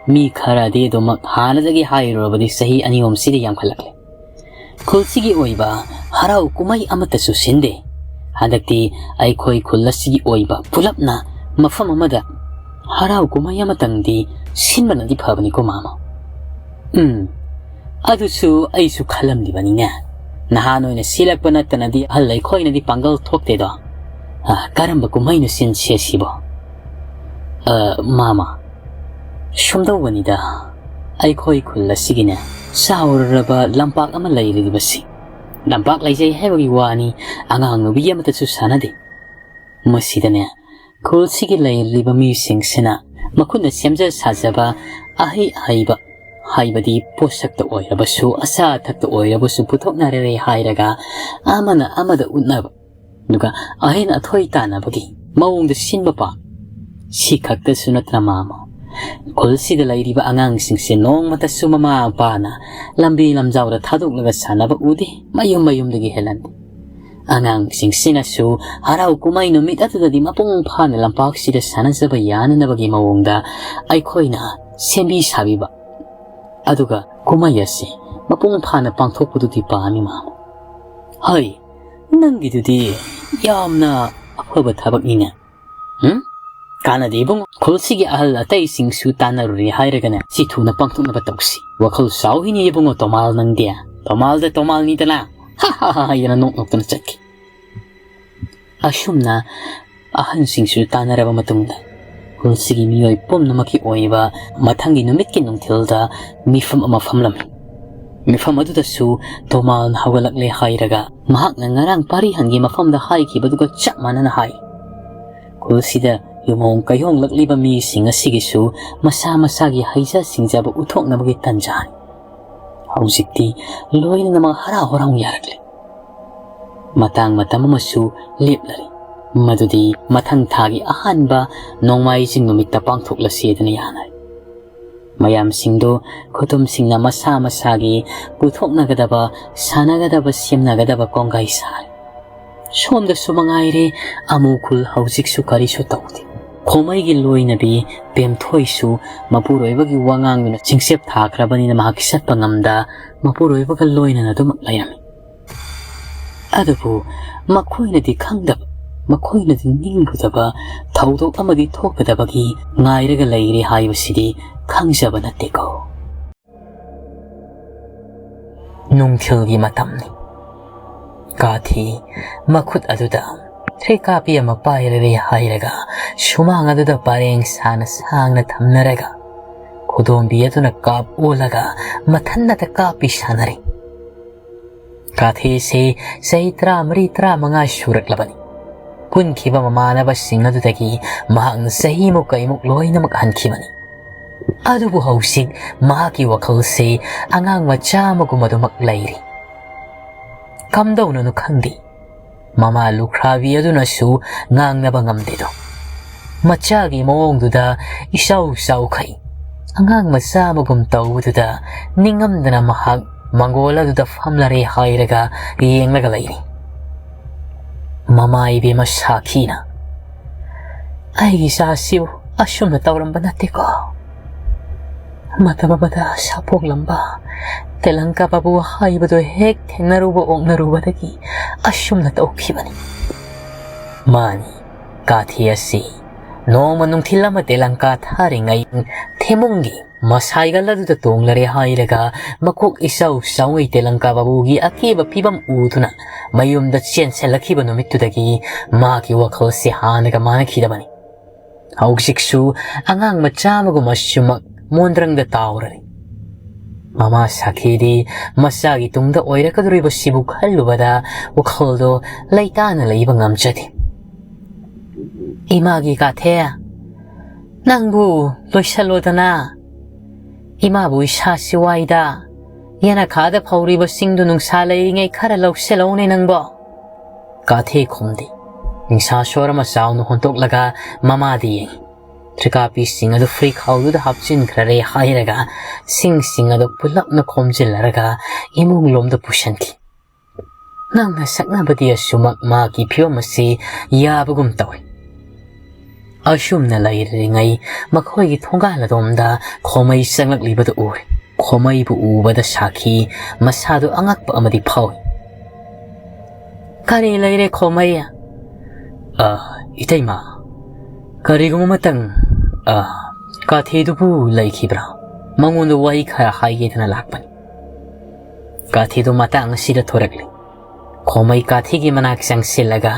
ꯃꯤ ꯈꯔꯗꯤ ꯑꯗꯨꯃꯛ ꯍꯥꯟꯅꯗꯒꯤ ꯍꯥꯏꯔꯨꯔꯕꯗꯤ ꯆꯍꯤ ꯑꯅꯤ ꯑꯍꯨꯝꯁꯤꯗ ꯌꯥꯝꯈꯠꯂꯛꯂꯦ꯫ ꯈꯨꯜꯁꯤꯒꯤ ꯑꯣꯏꯕ ꯍꯔꯥꯎ ꯀꯨꯝꯍꯩ ꯑꯃꯠꯇꯁꯨ ꯁꯤꯟꯗꯦ꯫ ꯍꯟꯗꯛꯇꯤ ꯑꯩꯈꯣꯏ ꯈꯨꯜ ꯑꯁꯤꯒꯤ ꯑꯣꯏꯕ ꯄꯨꯂꯞꯅ ꯃꯐꯝ ꯑꯃꯗ ꯍꯔꯥꯎ ꯀꯨꯝꯍꯩ ꯑꯃꯇꯪꯗꯤ ꯁꯤꯟꯕꯅꯗꯤ ꯐꯕꯅꯤꯀꯣ, ꯃꯥꯃ꯫ ꯎꯝ, ꯑꯗꯨꯁꯨ ꯑꯩꯁꯨ ꯈꯜꯂꯝꯂꯤꯕꯅꯤꯅꯦ꯫ ꯅꯍꯥꯟ ꯑꯣꯏꯅ ꯁꯤꯜꯂꯛꯄ ꯅꯠꯇꯅꯗꯤ ꯑꯍꯜ ꯑꯩꯈꯣꯏꯅꯗꯤ ꯄꯥꯡꯒꯜ ꯊꯣꯛꯇꯦꯗꯣ꯫ ꯑ, ꯀꯔꯝꯕ ꯀꯨꯝꯍꯩꯅꯣ ꯁꯤꯟꯁꯦ ꯁꯤꯕꯣ? ꯑ, ꯃꯥꯃ, ꯁꯨꯝꯗꯧꯕꯅꯤꯗ, ꯑꯩꯈꯣꯏ ꯈꯨꯜ ꯑꯁꯤꯒꯤꯅꯦ, ꯆꯥꯎꯔꯔꯕ ꯂꯝꯄꯥꯛ ꯑꯃ ꯂꯩꯔꯤꯕꯁꯤ꯫ ꯂꯝꯄꯥꯛ ꯂꯩꯖꯩ ꯍꯥꯏꯕꯒꯤ ꯋꯥꯅꯤ, ꯑꯉꯥꯡ ꯅꯨꯕꯤ ꯑꯃꯠꯇꯁꯨ ꯁꯥꯟꯅꯗꯦ꯫ ꯃꯁꯤꯗꯅꯦ, ꯈꯨꯜꯁꯤꯒꯤ ꯂꯩꯔꯤꯕ ꯃꯤꯁꯤꯡꯁꯤꯅ ꯃꯈꯨꯠꯅ ꯁꯦꯝꯖ ꯁꯥꯖꯕ ꯑꯍꯩ ꯑꯍꯩꯕ, ꯍꯥꯏꯕꯗꯤ ꯄꯣꯠꯁꯛꯇ ꯑꯣꯏꯔꯕꯁꯨ, ꯑꯆꯥ ꯑꯊꯛꯇ ꯑꯣꯏꯔꯕꯁꯨ ꯄꯨꯊꯣꯛꯅꯔꯦ ꯍꯥꯏꯔꯒ ꯑꯃꯅ ꯑꯃꯗ ꯎꯠꯅꯕ, ꯑꯗꯨꯒ ꯑꯍꯦꯟ ꯑꯊꯣꯏ ꯇꯥꯟꯅꯕꯒꯤ ꯃꯑꯣꯡꯗ ꯁꯤꯟꯕ ꯄꯥꯝꯃꯤ꯫ ꯁꯤ ꯈꯛꯇꯁꯨ ꯅꯠꯇꯅ, ꯃꯥꯃ, ꯈꯨꯜꯁꯤꯗ ꯂꯩꯔꯤꯕ ꯑꯉꯥꯡꯁꯤꯡꯁꯦ ꯅꯣꯡꯃꯇꯁꯨ ꯃꯃꯥ ꯃꯄꯥꯅ ꯂꯝꯕꯤ ꯂꯝꯖꯥꯎꯗ ꯊꯥꯗꯣꯛꯂꯒ ꯁꯥꯟꯅꯕ ꯎꯗꯦ, ꯃꯌꯨꯝ ꯃꯌꯨꯝꯗꯒꯤ ꯍꯦꯜꯍꯟꯗꯦ꯫ ꯑꯉꯥꯡꯁꯤꯡꯁꯤꯅꯁꯨ ꯍꯔꯥꯎ ꯀꯨꯝꯍꯩ ꯅꯨꯃꯤꯠ ꯑꯗꯨꯗꯗꯤ ꯃꯄꯨꯡ ꯐꯥꯅ ꯂꯝꯄꯥꯛꯁꯤꯗ ꯁꯥꯟꯅꯖꯕ ꯌꯥꯅꯅꯕꯒꯤ ꯃꯑꯣꯡꯗ ꯑꯩꯈꯣꯏꯅ ꯁꯦꯝꯕꯤ ꯁꯥꯕꯤꯕ, ꯑꯗꯨꯒ ꯀꯨꯝꯍꯩ ꯑꯁꯤ ꯃꯄꯨꯡ ꯐꯥꯅ ꯄꯥꯡꯊꯣꯛꯄꯗꯨꯗꯤ ꯄꯥꯝꯃꯤ, ꯃꯥꯃ꯫ ꯍꯩ, ꯅꯪꯒꯤꯗꯨꯗꯤ ꯌꯥꯝꯅ ꯑꯐꯕ ꯊꯕꯛꯅꯤꯅꯦ꯫ ꯍꯨꯝ? ꯀꯥꯟꯅꯗꯦ ꯏꯕꯨꯡꯉꯣ꯫ ꯈꯨꯜꯁꯤꯒꯤ ꯑꯍꯜ ꯑꯇꯩꯁꯤꯡꯁꯨ ꯇꯥꯟꯅꯔꯨꯔꯦ ꯍꯥꯏꯔꯒꯅꯦ, ꯁꯤ ꯊꯨꯅ ꯄꯥꯡꯊꯣꯛꯅꯕ ꯇꯧꯁꯤ꯫ ꯋꯥꯈꯜ ꯆꯥꯎꯍꯤꯅꯦ ꯏꯕꯨꯡꯉꯣ ꯇꯣꯃꯥꯜ ꯅꯪꯗꯤ꯫ ꯇꯣꯃꯥꯜꯗ ꯇꯣꯃꯥꯜꯅꯤꯗꯅ꯫ ꯍꯥ ꯍꯥ ꯍꯥ ꯍꯥ ꯍꯥꯏꯗꯅ ꯅꯣꯛ ꯅꯣꯛꯇꯅ ꯆꯠꯈꯤ꯫ ꯑꯁꯨꯝꯅ ꯑꯍꯟꯁꯤꯡꯁꯨ ꯇꯥꯟꯅꯔꯕ ꯃꯇꯨꯡꯗ, ꯈꯨꯜꯁꯤꯒꯤ ꯃꯤꯑꯣꯏ ꯄꯨꯝꯅꯃꯛꯀꯤ ꯑꯣꯏꯕ ꯃꯊꯪꯒꯤ ꯅꯨꯃꯤꯠꯀꯤ ꯅꯨꯡꯊꯤꯜꯗ ꯃꯤꯐꯝ ꯑꯃ ꯐꯝꯂꯝꯃꯤ꯫ ꯃꯤꯐꯝ ꯑꯗꯨꯗꯁꯨ ꯇꯣꯃꯥꯜꯅ ꯍꯧꯒꯠꯂꯛꯂꯦ ꯍꯥꯏꯔꯒ ꯃꯍꯥꯛꯅ ꯉꯔꯥꯡ ꯄꯥꯔꯤꯍꯟꯒꯤ ꯃꯐꯝꯗ ꯍꯥꯏꯈꯤꯕꯗꯨꯒ ꯆꯞ ꯃꯥꯟꯅꯅ ꯍꯥꯏ꯫ ꯈꯨꯜꯁꯤꯗ ꯌꯨꯝꯍꯣꯡ ꯀꯩꯍꯣꯡꯂꯛꯂꯤꯕ ꯃꯤꯁꯤꯡ ꯑꯁꯤꯒꯤꯁꯨ ꯃꯁꯥ ꯃꯁꯥꯒꯤ ꯍꯩꯖ ꯁꯤꯡꯖꯕ ꯎꯠꯊꯣꯛꯅꯕꯒꯤ ꯇꯟꯖꯥꯅꯤ꯫ ꯍꯧꯖꯤꯛꯇꯤ ꯂꯣꯏꯅꯃꯛ ꯍꯔꯥꯎ ꯍꯔꯥꯎ ꯌꯥꯔꯛꯂꯦ꯫ ꯃꯇꯥꯡ ꯃꯇꯝ ꯑꯃꯁꯨ ꯂꯦꯞꯂꯔꯦ, ꯃꯗꯨꯗꯤ ꯃꯊꯪ ꯊꯥꯒꯤ ꯑꯍꯥꯟꯕ ꯅꯣꯡꯃꯥꯏꯖꯤꯡ ꯅꯨꯃꯤꯠꯇ ꯄꯥꯡꯊꯣꯛꯂꯁꯦꯗꯅ ꯌꯥꯅꯔꯦ꯫ ꯃꯌꯥꯝꯁꯤꯡꯗꯨ ꯈꯨꯇꯨꯝꯁꯤꯡꯅ ꯃꯁꯥ ꯃꯁꯥꯒꯤ ꯄꯨꯊꯣꯛꯅꯒꯗꯕ, ꯁꯥꯟꯅꯒꯗꯕ, ꯁꯦꯝꯅꯒꯗꯕ ꯀꯣꯡꯒꯥꯏ ꯁꯥꯔꯦ꯫ ꯁꯣꯝꯗꯁꯨ ꯃꯉꯥꯏꯔꯦ, ꯑꯃꯨ ꯈꯨꯜ ꯍꯧꯖꯤꯛꯁꯨ ꯀꯔꯤꯁꯨ ꯇꯧꯗꯦ꯫ ꯈꯣꯃꯩꯒꯤ ꯂꯣꯏꯅꯕꯤ ꯄꯦꯝꯊꯣꯏꯁꯨ ꯃꯄꯨꯔꯣꯏꯕꯒꯤ ꯋꯥꯉꯥꯡꯗꯨꯅ ꯆꯤꯡꯆꯦꯞ ꯊꯥꯈ꯭ꯔꯕꯅꯤꯅ ꯃꯍꯥꯛ ꯆꯠꯄ ꯉꯝꯗ ꯃꯄꯨꯔꯣꯏꯕꯒ ꯂꯣꯏꯅꯅ ꯑꯗꯨꯃꯛ ꯂꯩꯔꯝꯃꯤ꯫ ꯑꯗꯨꯕꯨ ꯃꯈꯣꯏꯅꯗꯤ ꯈꯪꯗꯕ, ꯃꯈꯣꯏꯅꯗꯤ ꯅꯤꯡꯂꯨꯗꯕ ꯊꯧꯗꯣꯛ ꯑꯃꯗꯤ ꯊꯣꯛꯀꯗꯕꯒꯤ ꯉꯥꯏꯔꯒ ꯂꯩꯔꯦ ꯍꯥꯏꯕꯁꯤꯗꯤ ꯈꯪꯖꯕ ꯅꯠꯇꯦꯀꯣ꯫ ꯅꯨꯡꯊꯤꯜꯒꯤ ꯃꯇꯝꯅꯤ꯫ ꯀꯥꯊꯤ ꯃꯈꯨꯠ ꯑꯗꯨꯗ ꯊ꯭ꯔꯤꯀꯥꯄꯤ ꯑꯃ ꯄꯥꯏꯔꯔꯦ ꯍꯥꯏꯔꯒ ꯁꯨꯃꯥꯡ ꯑꯗꯨꯗ ꯄꯔꯦꯡ ꯁꯥꯅ ꯁꯥꯡꯅ ꯊꯝꯅꯔꯒ ꯈꯨꯗꯣꯝꯕꯤ ꯑꯗꯨꯅ ꯀꯥꯞ ꯑꯣꯜꯂꯒ ꯃꯊꯟꯅꯇ ꯀꯥꯞꯄꯤ ꯁꯥꯟꯅꯔꯤ꯫ ꯀꯥꯊꯤꯁꯤ ꯆꯍꯤ ꯇꯔꯥꯃꯔꯤ ꯇꯔꯥꯃꯉꯥ ꯁꯨꯔꯛꯂꯕꯅꯤ꯫ ꯄꯨꯟꯈꯤꯕ ꯃꯃꯥꯟꯅꯕꯁꯤꯡ ꯑꯗꯨꯗꯒꯤ ꯃꯍꯥꯛꯅ ꯆꯍꯤꯃꯨꯛ ꯀꯩꯃꯨꯛ ꯂꯣꯏꯅꯃꯛ ꯍꯟꯈꯤꯕꯅꯤ꯫ ꯑꯗꯨꯕꯨ ꯍꯧꯖꯤꯛ ꯃꯍꯥꯛꯀꯤ ꯋꯥꯈꯜꯁꯤ ꯑꯉꯥꯡ ꯃꯆꯥ ꯑꯃꯒꯨꯝ ꯑꯗꯨꯃꯛ ꯂꯩꯔꯤ꯫ ꯀꯝꯗꯧꯅꯅꯣ ꯈꯪꯗꯦ, ꯃꯃꯥ ꯂꯨꯈ꯭ꯔꯥꯕꯤ ꯑꯗꯨꯅꯁꯨ ꯉꯥꯡꯅꯕ ꯉꯝꯗꯦꯗꯣ꯫ ꯃꯆꯥꯒꯤ ꯃꯑꯣꯡꯗꯨꯗ ꯏꯆꯥꯎ ꯆꯥꯎꯈꯩ, ꯑꯉꯥꯡ ꯃꯆꯥ ꯑꯃꯒꯨꯝ ꯇꯧꯕꯗꯨꯗ ꯅꯤꯡꯉꯝꯗꯅ ꯃꯍꯥꯛ ꯃꯪꯒꯣꯜ ꯑꯗꯨꯗ ꯐꯝꯂꯔꯦ ꯍꯥꯏꯔꯒ ꯌꯦꯡꯂꯒ ꯂꯩꯔꯤ꯫ ꯃꯃꯥ ꯏꯕꯦꯝꯃ ꯁꯥꯈꯤꯅ, "ꯑꯩꯒꯤ ꯏꯆꯥꯁꯤꯕꯨ ꯑꯁꯨꯝꯅ ꯇꯧꯔꯝꯕ ꯅꯠꯇꯦꯀꯣ꯫ ꯃꯇꯝ ꯑꯃꯗ ꯁꯥꯄꯣꯛꯂꯝꯕ ꯇꯦꯂꯪꯀꯥ ꯕꯥꯕꯨ ꯍꯥꯏꯕꯗꯨ ꯍꯦꯛ ꯊꯦꯡꯅꯔꯨꯕ ꯑꯣꯛꯅꯔꯨꯕꯗꯒꯤ ꯑꯁꯨꯝꯅ ꯇꯧꯈꯤꯕꯅꯤ꯫" ꯃꯥꯅꯤ, ꯀꯥꯊꯤ ꯑꯁꯤ ꯅꯣꯡꯃ ꯅꯨꯡꯊꯤꯜ ꯑꯃ ꯇꯦꯂꯪꯀꯥ ꯊꯥꯔꯤꯉꯩ ꯊꯦꯃꯨꯡꯒꯤ ꯃꯁꯥꯏꯒꯜ ꯑꯗꯨꯗ ꯇꯣꯡꯂꯔꯦ ꯍꯥꯏꯔꯒ ꯃꯀꯣꯛ ꯏꯆꯥꯎ ꯆꯥꯎꯉꯩ ꯇꯦꯂꯪꯀꯥ ꯕꯥꯕꯨꯒꯤ ꯑꯀꯦꯕ ꯐꯤꯕꯝ ꯎꯗꯨꯅ ꯃꯌꯨꯝꯗ ꯆꯦꯟꯁꯤꯜꯂꯛꯈꯤꯕ ꯅꯨꯃꯤꯠꯇꯨꯗꯒꯤ ꯃꯥꯒꯤ ꯋꯥꯈꯜꯁꯦ ꯍꯥꯟꯅꯒ ꯃꯥꯟꯅꯈꯤꯗꯕꯅꯤ꯫ ꯍꯧꯖꯤꯛꯁꯨ ꯑꯉꯥꯡ ꯃꯆꯥ ꯑꯃꯒꯨꯝ ꯑꯁꯨꯃꯛ ꯃꯣꯟꯗ꯭ꯔꯪꯗ ꯇꯥꯎꯔꯔꯤ꯫ ꯃꯃꯥ ꯁꯥꯈꯤꯗꯤ ꯃꯆꯥꯒꯤ ꯇꯨꯡꯗ ꯑꯣꯏꯔꯛꯀꯗꯧꯔꯤꯕꯁꯤꯕꯨ ꯈꯜꯂꯨꯕꯗ ꯋꯥꯈꯜꯗꯣ ꯂꯩꯇꯥꯅ ꯂꯩꯕ ꯉꯝꯖꯗꯦ꯫ "ꯏꯃꯥꯒꯤ ꯀꯥꯊꯦ, ꯅꯪꯕꯨ ꯂꯣꯏꯁꯜꯂꯣꯗꯅ꯫ ꯏꯃꯥꯕꯨ ꯏꯁꯥꯁꯤ ꯋꯥꯏꯗ꯫ ꯌꯦꯅꯈꯥꯗ ꯐꯧꯔꯤꯕꯁꯤꯡꯗꯨ ꯅꯨꯡꯁꯥ ꯂꯩꯔꯤꯉꯩ ꯈꯔ ꯂꯧꯁꯤꯜꯂꯧꯅꯦ ꯅꯪꯕꯣ꯫" ꯀꯥꯊꯦ ꯈꯨꯝꯗꯦ꯫ ꯅꯤꯡꯁꯥ ꯁꯣꯔ ꯑꯃ ꯆꯥꯎꯅ ꯍꯣꯟꯇꯣꯛꯂꯒ ꯃꯃꯥꯗ ꯌꯦꯡꯉꯤ꯫ ꯇ꯭ꯔꯤꯀꯥꯄꯤꯁꯤꯡ ꯑꯗꯨ ꯐꯨꯔꯤꯈꯥꯎꯗꯨꯗ ꯍꯥꯞꯆꯤꯟꯈ꯭ꯔꯔꯦ ꯍꯥꯏꯔꯒ ꯁꯤꯡꯁꯤꯡ ꯑꯗꯨ ꯄꯨꯂꯞꯅ ꯈꯣꯝꯖꯤꯜꯂꯔꯒ ꯏꯃꯨꯡ ꯂꯣꯝꯗ ꯄꯨꯁꯤꯟꯈꯤ꯫ ꯅꯪꯅ ꯁꯛꯅꯕꯗꯤ ꯑꯁꯨꯃꯛ ꯃꯥꯒꯤ ꯐꯤꯕꯝ ꯑꯁꯤ ꯌꯥꯕꯒꯨꯝ ꯇꯧꯏ꯫ ꯑꯁꯨꯝꯅ ꯂꯩꯔꯤꯉꯩ ꯃꯈꯣꯏꯒꯤ ꯊꯣꯡꯒꯥꯜ ꯑꯗꯣꯝꯗ ꯈꯣꯃꯩ ꯆꯪꯂꯛꯂꯤꯕꯗꯨ ꯎꯔꯦ꯫ ꯈꯣꯃꯩꯕꯨ ꯎꯕꯗ ꯁꯥꯈꯤ ꯃꯁꯥꯗꯨ ꯑꯉꯛꯄ ꯑꯃꯗꯤ ꯐꯥꯎꯏ꯫ "ꯑꯔꯦ, ꯂꯩꯔꯦ ꯈꯣꯃꯩ꯫ ꯑ, ꯏꯇꯩꯃ, ꯀꯔꯤꯒꯨꯝꯕ ꯑꯃꯇꯪ, ꯑ, ꯀꯥꯊꯦꯗꯨꯕꯨ ꯂꯩꯈꯤꯕ꯭ꯔꯥ? ꯃꯉꯣꯟꯗ ꯋꯥꯔꯤ ꯈꯔ ꯍꯥꯏꯒꯦꯗꯅ ꯂꯥꯛꯄꯅꯤ꯫" ꯀꯥꯊꯦꯗꯨ ꯃꯇꯥꯡ ꯑꯁꯤꯗ ꯊꯣꯔꯛꯂꯤ꯫ ꯈꯣꯃꯩ ꯀꯥꯊꯦꯒꯤ ꯃꯅꯥꯛ ꯆꯪꯁꯤꯜꯂꯒ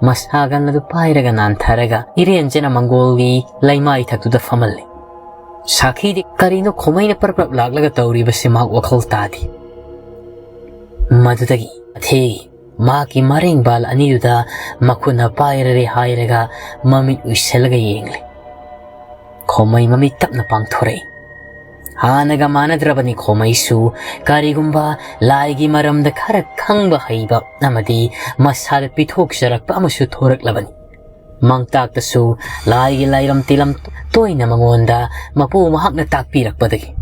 ꯃꯁꯥꯒꯟ ꯑꯗꯨ ꯄꯥꯏꯔꯒ ꯅꯥꯟꯊꯔꯒ ꯏꯔꯦꯟꯖꯅ ꯃꯪꯒꯣꯜꯒꯤ ꯂꯩꯃꯥꯏ ꯊꯛꯇꯨꯗ ꯐꯝꯍꯜꯂꯤ꯫ ꯁꯥꯈꯤꯗꯤ ꯀꯔꯤꯅꯣ ꯈꯣꯃꯩꯅ ꯄꯔꯞ ꯄꯔꯞ ꯂꯥꯛꯂꯒ ꯇꯧꯔꯤꯕꯁꯤ ꯃꯍꯥꯛ ꯋꯥꯈꯜ ꯇꯥꯗꯦ꯫ ꯃꯗꯨꯗꯒꯤ ꯀꯥꯊꯦ ꯃꯍꯥꯛꯀꯤ ꯃꯔꯦꯡꯕꯥꯜ ꯑꯅꯤꯗꯨꯗ ꯃꯈꯨꯠꯅ ꯄꯥꯏꯔꯔꯦ ꯍꯥꯏꯔꯒ ꯃꯃꯤꯠ ꯎꯏꯁꯜꯂꯒ ꯌꯦꯡꯂꯦ꯫ ꯈꯣꯃꯩ ꯃꯃꯤꯠ ꯇꯞꯅ ꯄꯥꯡꯊꯣꯔꯛꯏ꯫ ꯍꯥꯟꯅꯒ ꯃꯥꯟꯅꯗ꯭ꯔꯕꯅꯤ꯫ ꯈꯣꯃꯩꯁꯨ ꯀꯔꯤꯒꯨꯝꯕ ꯂꯥꯏꯒꯤ ꯃꯔꯝꯗ ꯈꯔ ꯈꯪꯕ ꯍꯩꯕ ꯑꯃꯗꯤ ꯃꯁꯥꯗ ꯄꯤꯊꯣꯛꯆꯔꯛꯄ ꯑꯃꯁꯨ ꯊꯣꯔꯛꯂꯕꯅꯤ꯫ ꯃꯥꯡꯇꯥꯛꯇꯁꯨ ꯂꯥꯏꯒꯤ ꯂꯥꯏꯔꯝ ꯇꯤꯂꯝ ꯇꯣꯏꯅ ꯃꯉꯣꯟꯗ ꯃꯄꯨ ꯃꯍꯥꯛꯅ ꯇꯥꯛꯄꯤꯔꯛꯄꯗꯒꯤ꯫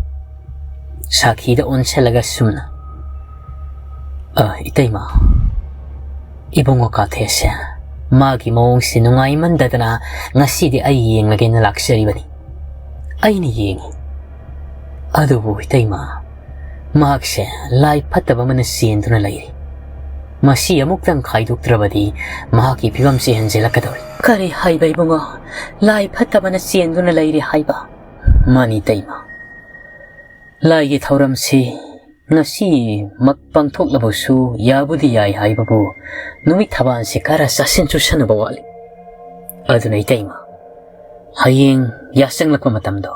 ꯁꯥꯈꯤꯗ ꯑꯣꯟꯁꯤꯜꯂꯒ ꯁꯨꯝꯅ, "ꯑ, ꯏꯇꯩꯃ, ꯏꯕꯨꯡꯉꯣ ꯀꯥꯊꯦꯁꯦ ꯃꯥꯒꯤ ꯃꯑꯣꯡꯁꯤ ꯅꯨꯡꯉꯥꯏꯃꯟꯗꯗꯅ ꯉꯁꯤꯗꯤ ꯑꯩ ꯌꯦꯡꯂꯒꯦꯅ ꯂꯥꯛꯆꯔꯤꯕꯅꯤ꯫ ꯑꯩꯅ ꯌꯦꯡꯉꯤ꯫ ꯑꯗꯨꯕꯨ ꯏꯇꯩꯃ, ꯃꯍꯥꯛꯁꯦ ꯂꯥꯏ ꯐꯠꯇꯕ ꯑꯃꯅ ꯆꯦꯟꯗꯨꯅ ꯂꯩꯔꯤ꯫ ꯃꯁꯤ ꯑꯃꯨꯛꯇꯪ ꯈꯥꯏꯗꯣꯛꯇ꯭ꯔꯕꯗꯤ ꯃꯍꯥꯛꯀꯤ ꯐꯤꯕꯝꯁꯦ ꯍꯦꯟꯖꯤꯜꯂꯛꯀꯗꯧꯔꯤ꯫" "ꯀꯔꯤ ꯍꯥꯏꯕ ꯏꯕꯨꯡꯉꯣ? ꯂꯥꯏ ꯐꯠꯇꯕꯅ ꯆꯦꯟꯗꯨꯅ ꯂꯩꯔꯤ ꯍꯥꯏꯕ?" "ꯃꯥꯅꯤ ꯏꯇꯩꯃ꯫ ꯂꯥꯏꯒꯤ ꯊꯧꯔꯝꯁꯤ ꯉꯁꯤꯃꯛ ꯄꯥꯡꯊꯣꯛꯂꯕꯁꯨ ꯌꯥꯕꯨꯗꯤ ꯌꯥꯏ ꯍꯥꯏꯕꯕꯨ ꯅꯨꯃꯤꯠ ꯊꯕꯥꯜꯁꯤ ꯈꯔ ꯆꯥꯁꯤꯟ ꯆꯨꯁꯟꯅꯕ ꯋꯥꯠꯂꯤ꯫ ꯑꯗꯨꯅ ꯏꯇꯩꯃ, ꯍꯌꯦꯡ ꯌꯥꯆꯪꯂꯛꯄ ꯃꯇꯝꯗꯣ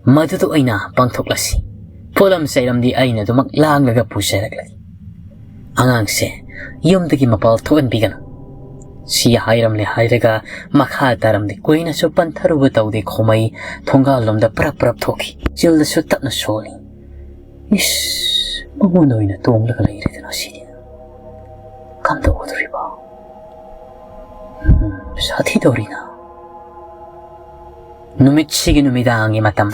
ꯃꯗꯨꯗ ꯑꯣꯏꯅ ꯄꯥꯡꯊꯣꯛꯂꯁꯤ꯫ ꯄꯣꯠꯂꯝ ꯆꯩꯔꯝꯗꯤ ꯑꯩꯅ ꯑꯗꯨꯃꯛ ꯂꯥꯡꯂꯒ ꯄꯨꯖꯔꯛꯂꯒꯦ꯫ ꯑꯉꯥꯡꯁꯦ ꯌꯨꯝꯗꯒꯤ ꯃꯄꯥꯜ ꯊꯣꯛꯍꯟꯕꯤꯒꯅꯨ꯫" ꯁꯤ ꯍꯥꯏꯔꯝꯂꯦ ꯍꯥꯏꯔꯒ ꯃꯈꯥ ꯇꯥꯔꯝꯗꯤ ꯀꯨꯏꯅꯁꯨ ꯄꯟꯊꯔꯨꯕ ꯇꯧꯗꯦ꯫ ꯈꯣꯃꯩ ꯊꯣꯡꯒꯥꯜꯂꯣꯝꯗ ꯄꯔꯞ ꯄꯔꯞ ꯊꯣꯛꯈꯤ꯫ ꯆꯤꯜꯗꯁꯨ ꯇꯞꯅ ꯁꯣꯜꯂꯤ꯫ "ꯏꯁ, ꯃꯉꯣꯟꯗ ꯑꯣꯏꯅ ꯇꯣꯡꯂꯒ ꯂꯩꯔꯦꯗꯅ ꯁꯤꯗꯤ꯫ ꯀꯝꯗꯧꯒꯗꯧꯔꯤꯕ? ꯎꯝ, ꯁꯥꯊꯤꯗꯧꯔꯤꯅ꯫" ꯅꯨꯃꯤꯠꯁꯤꯒꯤ ꯅꯨꯃꯤꯗꯥꯡꯒꯤ ꯃꯇꯝ꯫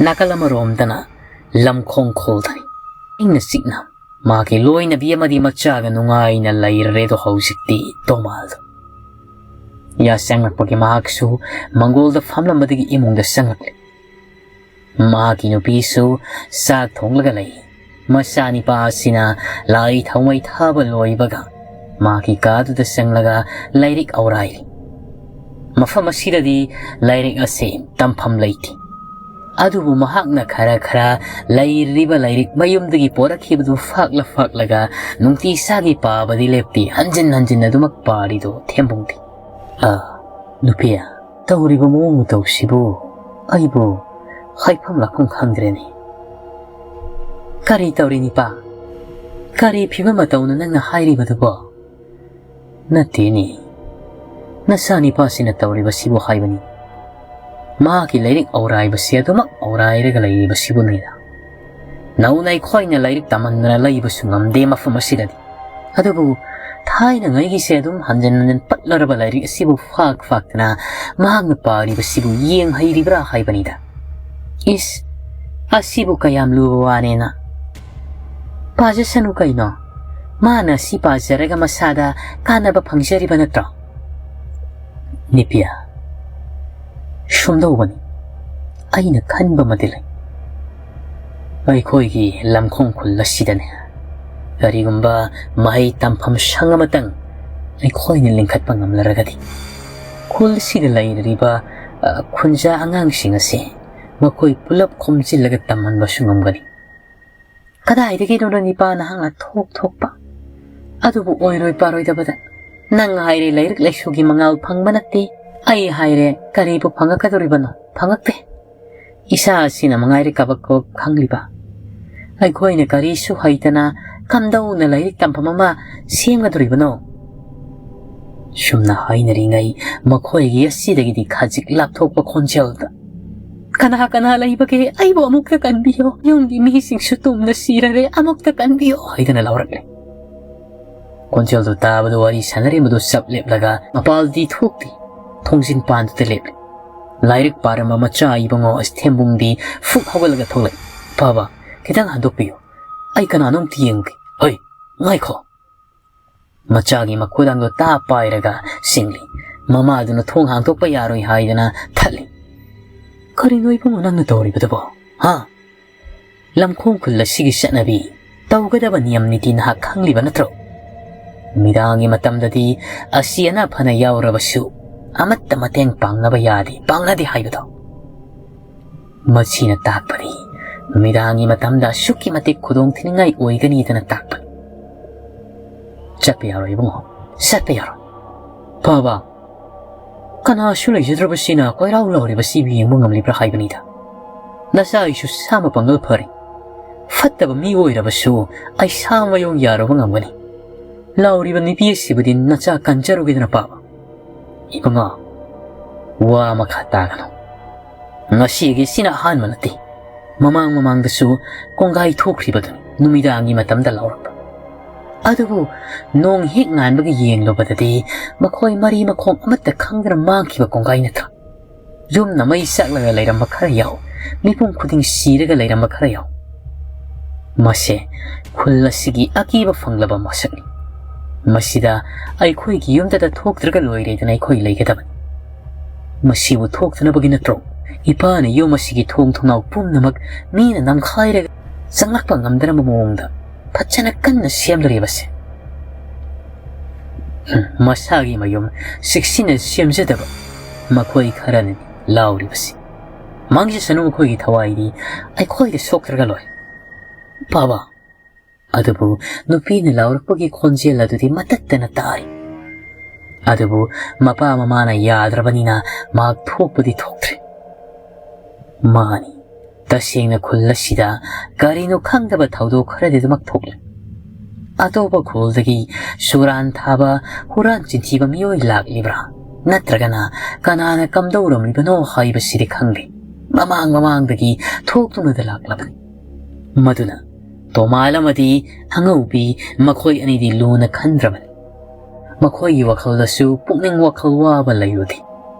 ꯅꯥꯀꯜ ꯑꯃꯔꯣꯝꯗꯅ ꯂꯝꯈꯣꯡ ꯈꯣꯜꯗꯅꯤ꯫ ꯏꯪꯅ ꯆꯤꯛꯅ ꯃꯍꯥꯛꯀꯤ ꯂꯣꯏꯅꯕꯤ ꯑꯃꯗꯤ ꯃꯆꯥꯒ ꯅꯨꯡꯉꯥꯏꯅ ꯂꯩꯔꯔꯦꯗꯣ ꯍꯧꯖꯤꯛꯇꯤ ꯇꯣꯃꯥꯜꯗꯣ꯫ ꯌꯥꯆꯪꯂꯛꯄꯒꯤ ꯃꯍꯥꯛꯁꯨ ꯃꯪꯒꯣꯜꯗ ꯐꯝꯂꯝꯕꯗꯒꯤ ꯏꯃꯨꯡꯗ ꯆꯪꯂꯛꯂꯦ꯫ ꯃꯍꯥꯛꯀꯤ ꯅꯨꯄꯤꯁꯨ ꯆꯥꯛ ꯊꯣꯡꯂꯒ ꯂꯩ꯫ ꯃꯆꯥꯅꯤꯄꯥ ꯑꯁꯤꯅ ꯂꯥꯏ ꯊꯥꯎꯃꯩ ꯊꯥꯕ ꯂꯣꯏꯕꯒ ꯃꯍꯥꯛꯀꯤ ꯀꯥꯗꯨꯗ ꯆꯪꯂꯒ ꯂꯥꯏꯔꯤꯛ ꯑꯧꯔꯥꯏꯔꯤ꯫ ꯃꯐꯝ ꯑꯁꯤꯗꯗꯤ ꯂꯥꯏꯔꯤꯛ ꯑꯁꯤ ꯇꯝꯐꯝ ꯂꯩꯇꯦ꯫ ꯑꯗꯨꯕꯨ ꯃꯍꯥꯛꯅ ꯈꯔ ꯈꯔ ꯂꯩꯔꯤꯕ ꯂꯥꯏꯔꯤꯛ ꯃꯌꯨꯝꯗꯒꯤ ꯄꯣꯔꯛꯈꯤꯕꯗꯨ ꯐꯥꯛꯂ ꯐꯥꯛꯂꯒ ꯅꯨꯡꯇꯤ ꯏꯁꯥꯒꯤ ꯄꯥꯕꯗꯤ ꯂꯦꯞꯇꯦ, ꯍꯟꯖꯤꯟ ꯍꯟꯖꯤꯟ ꯑꯗꯨꯃꯛ ꯄꯥꯔꯤꯗꯨ ꯊꯦꯝꯕꯨꯡꯗꯤ꯫ "ꯑ, ꯅꯨꯄꯤ, ꯇꯧꯔꯤꯕ ꯃꯑꯣꯡ ꯃꯇꯧꯁꯤꯕꯨ ꯑꯩꯕꯨ ꯍꯥꯏꯐꯝ ꯂꯥꯛꯐꯝ ꯈꯪꯗ꯭ꯔꯦꯅꯦ꯫ ꯀꯔꯤ ꯇꯧꯔꯤ ꯅꯤꯄꯥ? ꯀꯔꯤ ꯐꯤꯕꯝ ꯃꯇꯧꯅꯣ ꯅꯪꯅ ꯍꯥꯏꯔꯤꯕꯗꯨꯕꯣ?" "ꯅꯠꯇꯦꯅꯦ, ꯅꯆꯥ ꯅꯤꯄꯥꯁꯤꯅ ꯇꯧꯔꯤꯕꯁꯤꯕꯨ ꯍꯥꯏꯕꯅꯤ꯫ ꯃꯍꯥꯛꯀꯤ ꯂꯥꯏꯔꯤꯛ ꯑꯧꯔꯥꯏꯕꯁꯤ ꯑꯗꯨꯃꯛ ꯑꯧꯔꯥꯏꯔꯒ ꯂꯩꯔꯤꯕꯁꯤꯕꯨꯅꯤꯗ꯫ ꯅꯧꯅ ꯑꯩꯈꯣꯏꯅ ꯂꯥꯏꯔꯤꯛ ꯇꯝꯍꯟꯗꯅ ꯂꯩꯕꯁꯨ ꯉꯝꯗꯦ ꯃꯐꯝ ꯑꯁꯤꯗꯗꯤ꯫ ꯑꯗꯨꯕꯨ ꯊꯥꯏꯅꯉꯩꯒꯤꯁꯦ ꯑꯗꯨꯝ ꯍꯟꯖꯤꯟ ꯍꯟꯖꯤꯟ ꯄꯠꯂꯔꯕ ꯂꯥꯏꯔꯤꯛ ꯑꯁꯤꯕꯨ ꯐꯥꯛ ꯐꯥꯛꯇꯅ ꯃꯍꯥꯛꯅ ꯄꯥꯔꯤꯕꯁꯤꯕꯨ ꯌꯦꯡ ꯍꯩꯔꯤꯕ꯭ꯔꯥ ꯍꯥꯏꯕꯅꯤꯗ꯫ ꯏꯁ, ꯑꯁꯤꯕꯨ ꯀꯌꯥꯝ ꯂꯨꯕ ꯋꯥꯅꯦꯅ꯫ ꯄꯥꯖꯁꯅꯨ ꯀꯩꯅꯣ꯫ ꯃꯥꯅ ꯁꯤ ꯄꯥꯖꯔꯒ ꯃꯁꯥꯗ ꯀꯥꯟꯅꯕ ꯐꯪꯖꯔꯤꯕ ꯅꯠꯇ꯭ꯔꯣ?" "ꯅꯤꯄꯤꯌꯥ, ꯁꯨꯝꯗꯧꯕꯅꯤ, ꯑꯩꯅ ꯈꯟꯕ ꯑꯃꯗꯤ ꯂꯩ꯫ ꯑꯩꯈꯣꯏꯒꯤ ꯂꯝꯈꯣꯡ ꯈꯨꯜ ꯑꯁꯤꯗꯅꯦ, ꯀꯔꯤꯒꯨꯝꯕ ꯃꯍꯩ ꯇꯝꯐꯝ ꯁꯪ ꯑꯃꯇꯪ ꯑꯩꯈꯣꯏꯅ ꯂꯤꯡꯈꯠꯄ ꯉꯝꯂꯔꯒꯗꯤ, ꯈꯨꯜꯁꯤꯗ ꯂꯩꯔꯤꯕ, ꯑ, ꯈꯨꯟꯖꯥ ꯑꯉꯥꯡꯁꯤꯡ ꯑꯁꯤ ꯃꯈꯣꯏ ꯄꯨꯂꯞ ꯈꯣꯝꯖꯤꯜꯂꯒ ꯇꯝꯍꯟꯕꯁꯨ ꯉꯝꯒꯅꯤ꯫" "ꯀꯗꯥꯏꯗꯒꯤꯅꯣꯗ ꯅꯤꯄꯥ ꯅꯍꯥꯛꯅ ꯊꯣꯛ ꯊꯣꯛꯄ? ꯑꯗꯨꯕꯨ ꯑꯣꯏꯔꯣꯏ ꯄꯥꯔꯣꯏꯗꯕꯗ꯫ ꯅꯪ ꯍꯥꯏꯔꯦ ꯂꯥꯏꯔꯤꯛ ꯂꯥꯏꯁꯨꯒꯤ ꯃꯉꯥꯜ ꯐꯪꯕ ꯅꯠꯇꯦ, ꯑꯩ ꯍꯥꯏꯔꯦ ꯀꯔꯤꯕꯨ ꯐꯪꯉꯛꯀꯗꯧꯔꯤꯕꯅꯣ? ꯐꯪꯉꯛꯇꯦ꯫ ꯏꯁꯥ ꯑꯁꯤꯅ ꯃꯉꯥꯏꯔꯦ ꯀꯕꯛ ꯀꯕꯛ ꯈꯪꯂꯤꯕ꯫ ꯑꯩꯈꯣꯏꯅ ꯀꯔꯤꯁꯨ ꯍꯩꯇꯅ ꯀꯝꯗꯧꯅ ꯂꯥꯏꯔꯤꯛ ꯇꯝꯐꯝ ꯑꯃ ꯁꯦꯝꯒꯗꯧꯔꯤꯕꯅꯣ?" ꯁꯨꯝꯅ ꯍꯥꯏꯅꯔꯤꯉꯩ ꯃꯈꯣꯏꯒꯤ ꯑꯁꯤꯗꯒꯤꯗꯤ ꯈꯖꯤꯛ ꯂꯥꯞꯊꯣꯛꯄ ꯈꯣꯟꯖꯦꯜꯗ, "ꯀꯅꯥ ꯀꯅꯥ ꯂꯩꯕꯒꯦ? ꯑꯩꯕꯨ ꯑꯃꯨꯛꯇ ꯀꯟꯕꯤꯌꯣ꯫ ꯌꯨꯝꯒꯤ ꯃꯤꯁꯤꯡꯁꯨ ꯇꯨꯝꯅ ꯁꯤꯔꯔꯦ꯫ ꯑꯃꯨꯛꯇ ꯀꯟꯕꯤꯌꯣ" ꯍꯥꯏꯗꯅ ꯂꯥꯎꯔꯛꯂꯦ꯫ ꯈꯣꯟꯖꯦꯜꯗꯨ ꯇꯥꯕꯗ ꯋꯥꯔꯤ ꯁꯥꯟꯅꯔꯤꯕꯗꯨ ꯆꯞ ꯂꯦꯞꯂꯒ ꯃꯄꯥꯜꯗꯤ ꯊꯣꯛꯇꯦ꯫ ꯊꯣꯡꯖꯤꯟ ꯄꯥꯟꯗꯨꯗ ꯂꯦꯞꯂꯦ꯫ ꯂꯥꯏꯔꯤꯛ ꯄꯥꯔꯝꯕ ꯃꯆꯥ ꯏꯕꯨꯡꯉꯣ ꯑꯁꯤ ꯊꯦꯝꯕꯨꯡꯗꯤ ꯐꯨꯛ ꯍꯧꯒꯠꯂꯒ ꯊꯣꯛꯂꯛꯏ꯫ "ꯕꯥꯕꯥ, ꯈꯤꯇꯪ ꯍꯟꯗꯣꯛꯄꯤꯌꯨ꯫ ꯑꯩ ꯀꯅꯥꯅꯣ ꯑꯝꯇ ꯌꯦꯡꯒꯦ꯫" "ꯍꯩ, ꯉꯥꯏꯈꯣ!" ꯃꯆꯥꯒꯤ ꯃꯈꯨꯗꯥꯡꯗꯣ ꯇꯥ ꯄꯥꯏꯔꯒ ꯁꯤꯡꯂꯤ꯫ ꯃꯃꯥꯗꯨꯅ ꯊꯣꯡ ꯍꯥꯡꯗꯣꯛꯄ ꯌꯥꯔꯣꯏ ꯍꯥꯏꯗꯅ ꯊꯠꯂꯤ꯫ "ꯀꯔꯤꯅꯣ ꯏꯕꯨꯡꯉꯣ ꯅꯪꯅ ꯇꯧꯔꯤꯕꯗꯨꯕꯣ? ꯍꯥ? ꯂꯝꯈꯣꯡ ꯈꯨꯜ ꯑꯁꯤꯒꯤ ꯆꯠꯅꯕꯤ, ꯇꯧꯒꯗꯕ ꯅꯤꯌꯝ ꯅꯤꯇꯤ ꯅꯍꯥꯛ ꯈꯪꯂꯤꯕ ꯅꯠꯇ꯭ꯔꯣ?" ꯅꯨꯃꯤꯗꯥꯡꯒꯤ ꯃꯇꯝꯗꯗꯤ ꯑꯁꯤ ꯑꯅꯥ ꯐꯅ ꯌꯥꯎꯔꯕꯁꯨ ꯑꯃꯠꯇ ꯃꯇꯦꯡ ꯄꯥꯡꯅꯕ ꯌꯥꯗꯦ, ꯄꯥꯡꯅꯗꯦ ꯍꯥꯏꯕꯗꯣ꯫ ꯃꯁꯤꯅ ꯇꯥꯛꯄꯗꯤ ꯅꯨꯃꯤꯗꯥꯡꯒꯤ ꯃꯇꯝꯗ ꯑꯁꯨꯛꯀꯤ ꯃꯇꯤꯛ ꯈꯨꯗꯣꯡ ꯊꯤꯅꯤꯡꯉꯥꯏ ꯑꯣꯏꯒꯅꯤꯗꯅ ꯇꯥꯛꯄꯅꯤ꯫ ꯆꯠꯄ ꯌꯥꯔꯣꯏ ꯏꯕꯨꯡꯉꯣ, ꯆꯠꯄ ꯌꯥꯔꯣꯏ꯫ ꯐꯕ, ꯀꯅꯥꯁꯨ ꯂꯩꯖꯗ꯭ꯔꯕꯁꯤꯅ ꯀꯣꯏꯔꯥꯎ ꯂꯥꯎꯔꯤꯕꯁꯤꯕꯨ ꯌꯦꯡꯕ ꯉꯝꯂꯤꯕ꯭ꯔꯥ ꯍꯥꯏꯕꯅꯤꯗ꯫ ꯅꯆꯥ ꯑꯩꯁꯨ ꯁꯥ ꯃꯄꯥꯡꯒꯜ ꯐꯔꯦ꯫ ꯐꯠꯇꯕ ꯃꯤ ꯑꯣꯏꯔꯕꯁꯨ ꯑꯩ ꯁꯥ ꯃꯌꯣꯡ ꯌꯥꯔꯨꯕ ꯉꯝꯒꯅꯤ꯫ ꯂꯥꯎꯔꯤꯕ ꯅꯨꯄꯤ ꯑꯁꯤꯕꯨꯗꯤ ꯅꯆꯥ ꯀꯟꯖꯔꯨꯒꯦꯗꯅ ꯄꯥꯕ꯫ ꯏꯕꯨꯡꯉꯣ, ꯋꯥ ꯃꯈꯥ ꯇꯥꯒꯅꯨ꯫ ꯉꯁꯤꯒꯤ ꯁꯤꯅ ꯑꯍꯥꯟꯕ ꯅꯠꯇꯦ꯫ ꯃꯃꯥꯡ ꯃꯃꯥꯡꯗꯁꯨ ꯀꯣꯡꯒꯥꯏ ꯊꯣꯛꯈ꯭ꯔꯤꯕꯗꯨꯅꯤ ꯅꯨꯃꯤꯗꯥꯡꯒꯤ ꯃꯇꯝꯗ ꯂꯥꯎꯔꯛꯄ꯫ ꯑꯗꯨꯕꯨ ꯅꯣꯡ ꯍꯦꯛ ꯉꯥꯟꯕꯒ ꯌꯦꯡꯂꯨꯕꯗꯗꯤ ꯃꯈꯣꯏ ꯃꯔꯤ ꯃꯈꯣꯡ ꯑꯃꯠꯇ ꯈꯪꯗꯅ ꯃꯥꯡꯈꯤꯕ ꯀꯣꯡꯒꯥꯏ ꯅꯠꯇ꯭ꯔꯥ? ꯌꯨꯝꯅ ꯃꯩ ꯆꯥꯛꯂꯒ ꯂꯩꯔꯝꯕ ꯈꯔ ꯌꯥꯎ, ꯃꯤꯄꯨꯝ ꯈꯨꯗꯤꯡ ꯁꯤꯔꯒ ꯂꯩꯔꯝꯕ ꯈꯔ ꯌꯥꯎ꯫ ꯃꯁꯦ ꯈꯨꯜ ꯑꯁꯤꯒꯤ ꯑꯀꯤꯕ ꯐꯪꯂꯕ ꯃꯁꯛꯅꯤ꯫ ꯃꯁꯤꯗ ꯑꯩꯈꯣꯏꯒꯤ ꯌꯨꯝꯗꯗ ꯊꯣꯛꯇ꯭ꯔꯒ ꯂꯣꯏꯔꯦꯗꯅ ꯑꯩꯈꯣꯏ ꯂꯩꯒꯗꯕꯅꯤ꯫ ꯃꯁꯤꯕꯨ ꯊꯣꯛꯇꯅꯕꯒꯤ ꯅꯠꯇ꯭ꯔꯣ ꯏꯄꯥꯅ ꯌꯨꯝ ꯑꯁꯤꯒꯤ ꯊꯣꯡ ꯊꯣꯡꯅꯥꯎ ꯄꯨꯝꯅꯃꯛ ꯃꯤꯅ ꯅꯝꯈꯥꯏꯔꯒ ꯆꯪꯂꯛꯄ ꯉꯝꯗꯅꯕ ꯃꯑꯣꯡꯗ ꯐꯖꯅ ꯀꯟꯅ ꯁꯦꯝꯂꯨꯔꯤꯕꯁꯦ? ꯍꯨꯝ, ꯃꯁꯥꯒꯤ ꯃꯌꯨꯝ ꯆꯦꯛꯁꯤꯟꯅ ꯁꯦꯝꯖꯗꯕ ꯃꯈꯣꯏ ꯈꯔꯅꯤ ꯂꯥꯎꯔꯤꯕꯁꯤ꯫ ꯃꯥꯡꯖꯁꯅꯨ ꯃꯈꯣꯏꯒꯤ ꯊꯋꯥꯏꯗꯤ, ꯑꯩꯈꯣꯏꯗ ꯁꯣꯛꯇ꯭ꯔꯒ ꯂꯣꯏ꯫ ꯄꯥꯕ꯫ ꯑꯗꯨꯕꯨ ꯅꯨꯄꯤꯅ ꯂꯥꯎꯔꯛꯄꯒꯤ ꯈꯣꯟꯖꯦꯜ ꯑꯗꯨꯗꯤ ꯃꯇꯠꯇꯅ ꯇꯥꯔꯤ꯫ ꯑꯗꯨꯕꯨ ꯃꯄꯥ ꯃꯃꯥꯅ ꯌꯥꯗ꯭ꯔꯕꯅꯤꯅ ꯃꯍꯥꯛ ꯊꯣꯛꯄꯗꯤ ꯊꯣꯛꯇ꯭ꯔꯦ꯫ ꯃꯥꯅꯤ, ꯇꯁꯦꯡꯅ ꯈꯨꯜ ꯑꯁꯤꯗ ꯀꯔꯤꯅꯣ ꯈꯪꯗꯕ ꯊꯧꯗꯣꯛ ꯈꯔꯗꯤ ꯑꯗꯨꯃꯛ ꯊꯣꯛꯂꯤ꯫ ꯑꯇꯣꯞꯄ ꯈꯨꯜꯗꯒꯤ ꯁꯨꯔꯥꯟ ꯊꯥꯕ, ꯍꯨꯔꯥꯟ ꯆꯤꯟꯊꯤꯕ ꯃꯤꯑꯣꯏ ꯂꯥꯛꯂꯤꯕ꯭ꯔꯥ? ꯅꯠꯇ꯭ꯔꯒꯅ ꯀꯅꯥꯅ ꯀꯝꯗꯧꯔꯝꯂꯤꯕꯅꯣ ꯍꯥꯏꯕꯁꯤꯗꯤ ꯈꯪꯗꯦ꯫ ꯃꯃꯥꯡ ꯃꯃꯥꯡꯗꯒꯤ ꯊꯣꯛꯇꯨꯅꯗ ꯂꯥꯛꯂꯕꯅꯤ꯫ ꯃꯗꯨꯅ ꯇꯣꯃꯥꯜ ꯑꯃꯗꯤ ꯑꯉꯧꯕꯤ ꯃꯈꯣꯏ ꯑꯅꯤꯗꯤ ꯂꯨꯅ ꯈꯟꯗ꯭ꯔꯕꯅꯤ꯫ ꯃꯈꯣꯏꯒꯤ ꯋꯥꯈꯜꯗꯁꯨ ꯄꯨꯛꯅꯤꯡ ꯋꯥꯈꯜ ꯋꯥꯕ ꯂꯩꯔꯨꯗꯦ꯫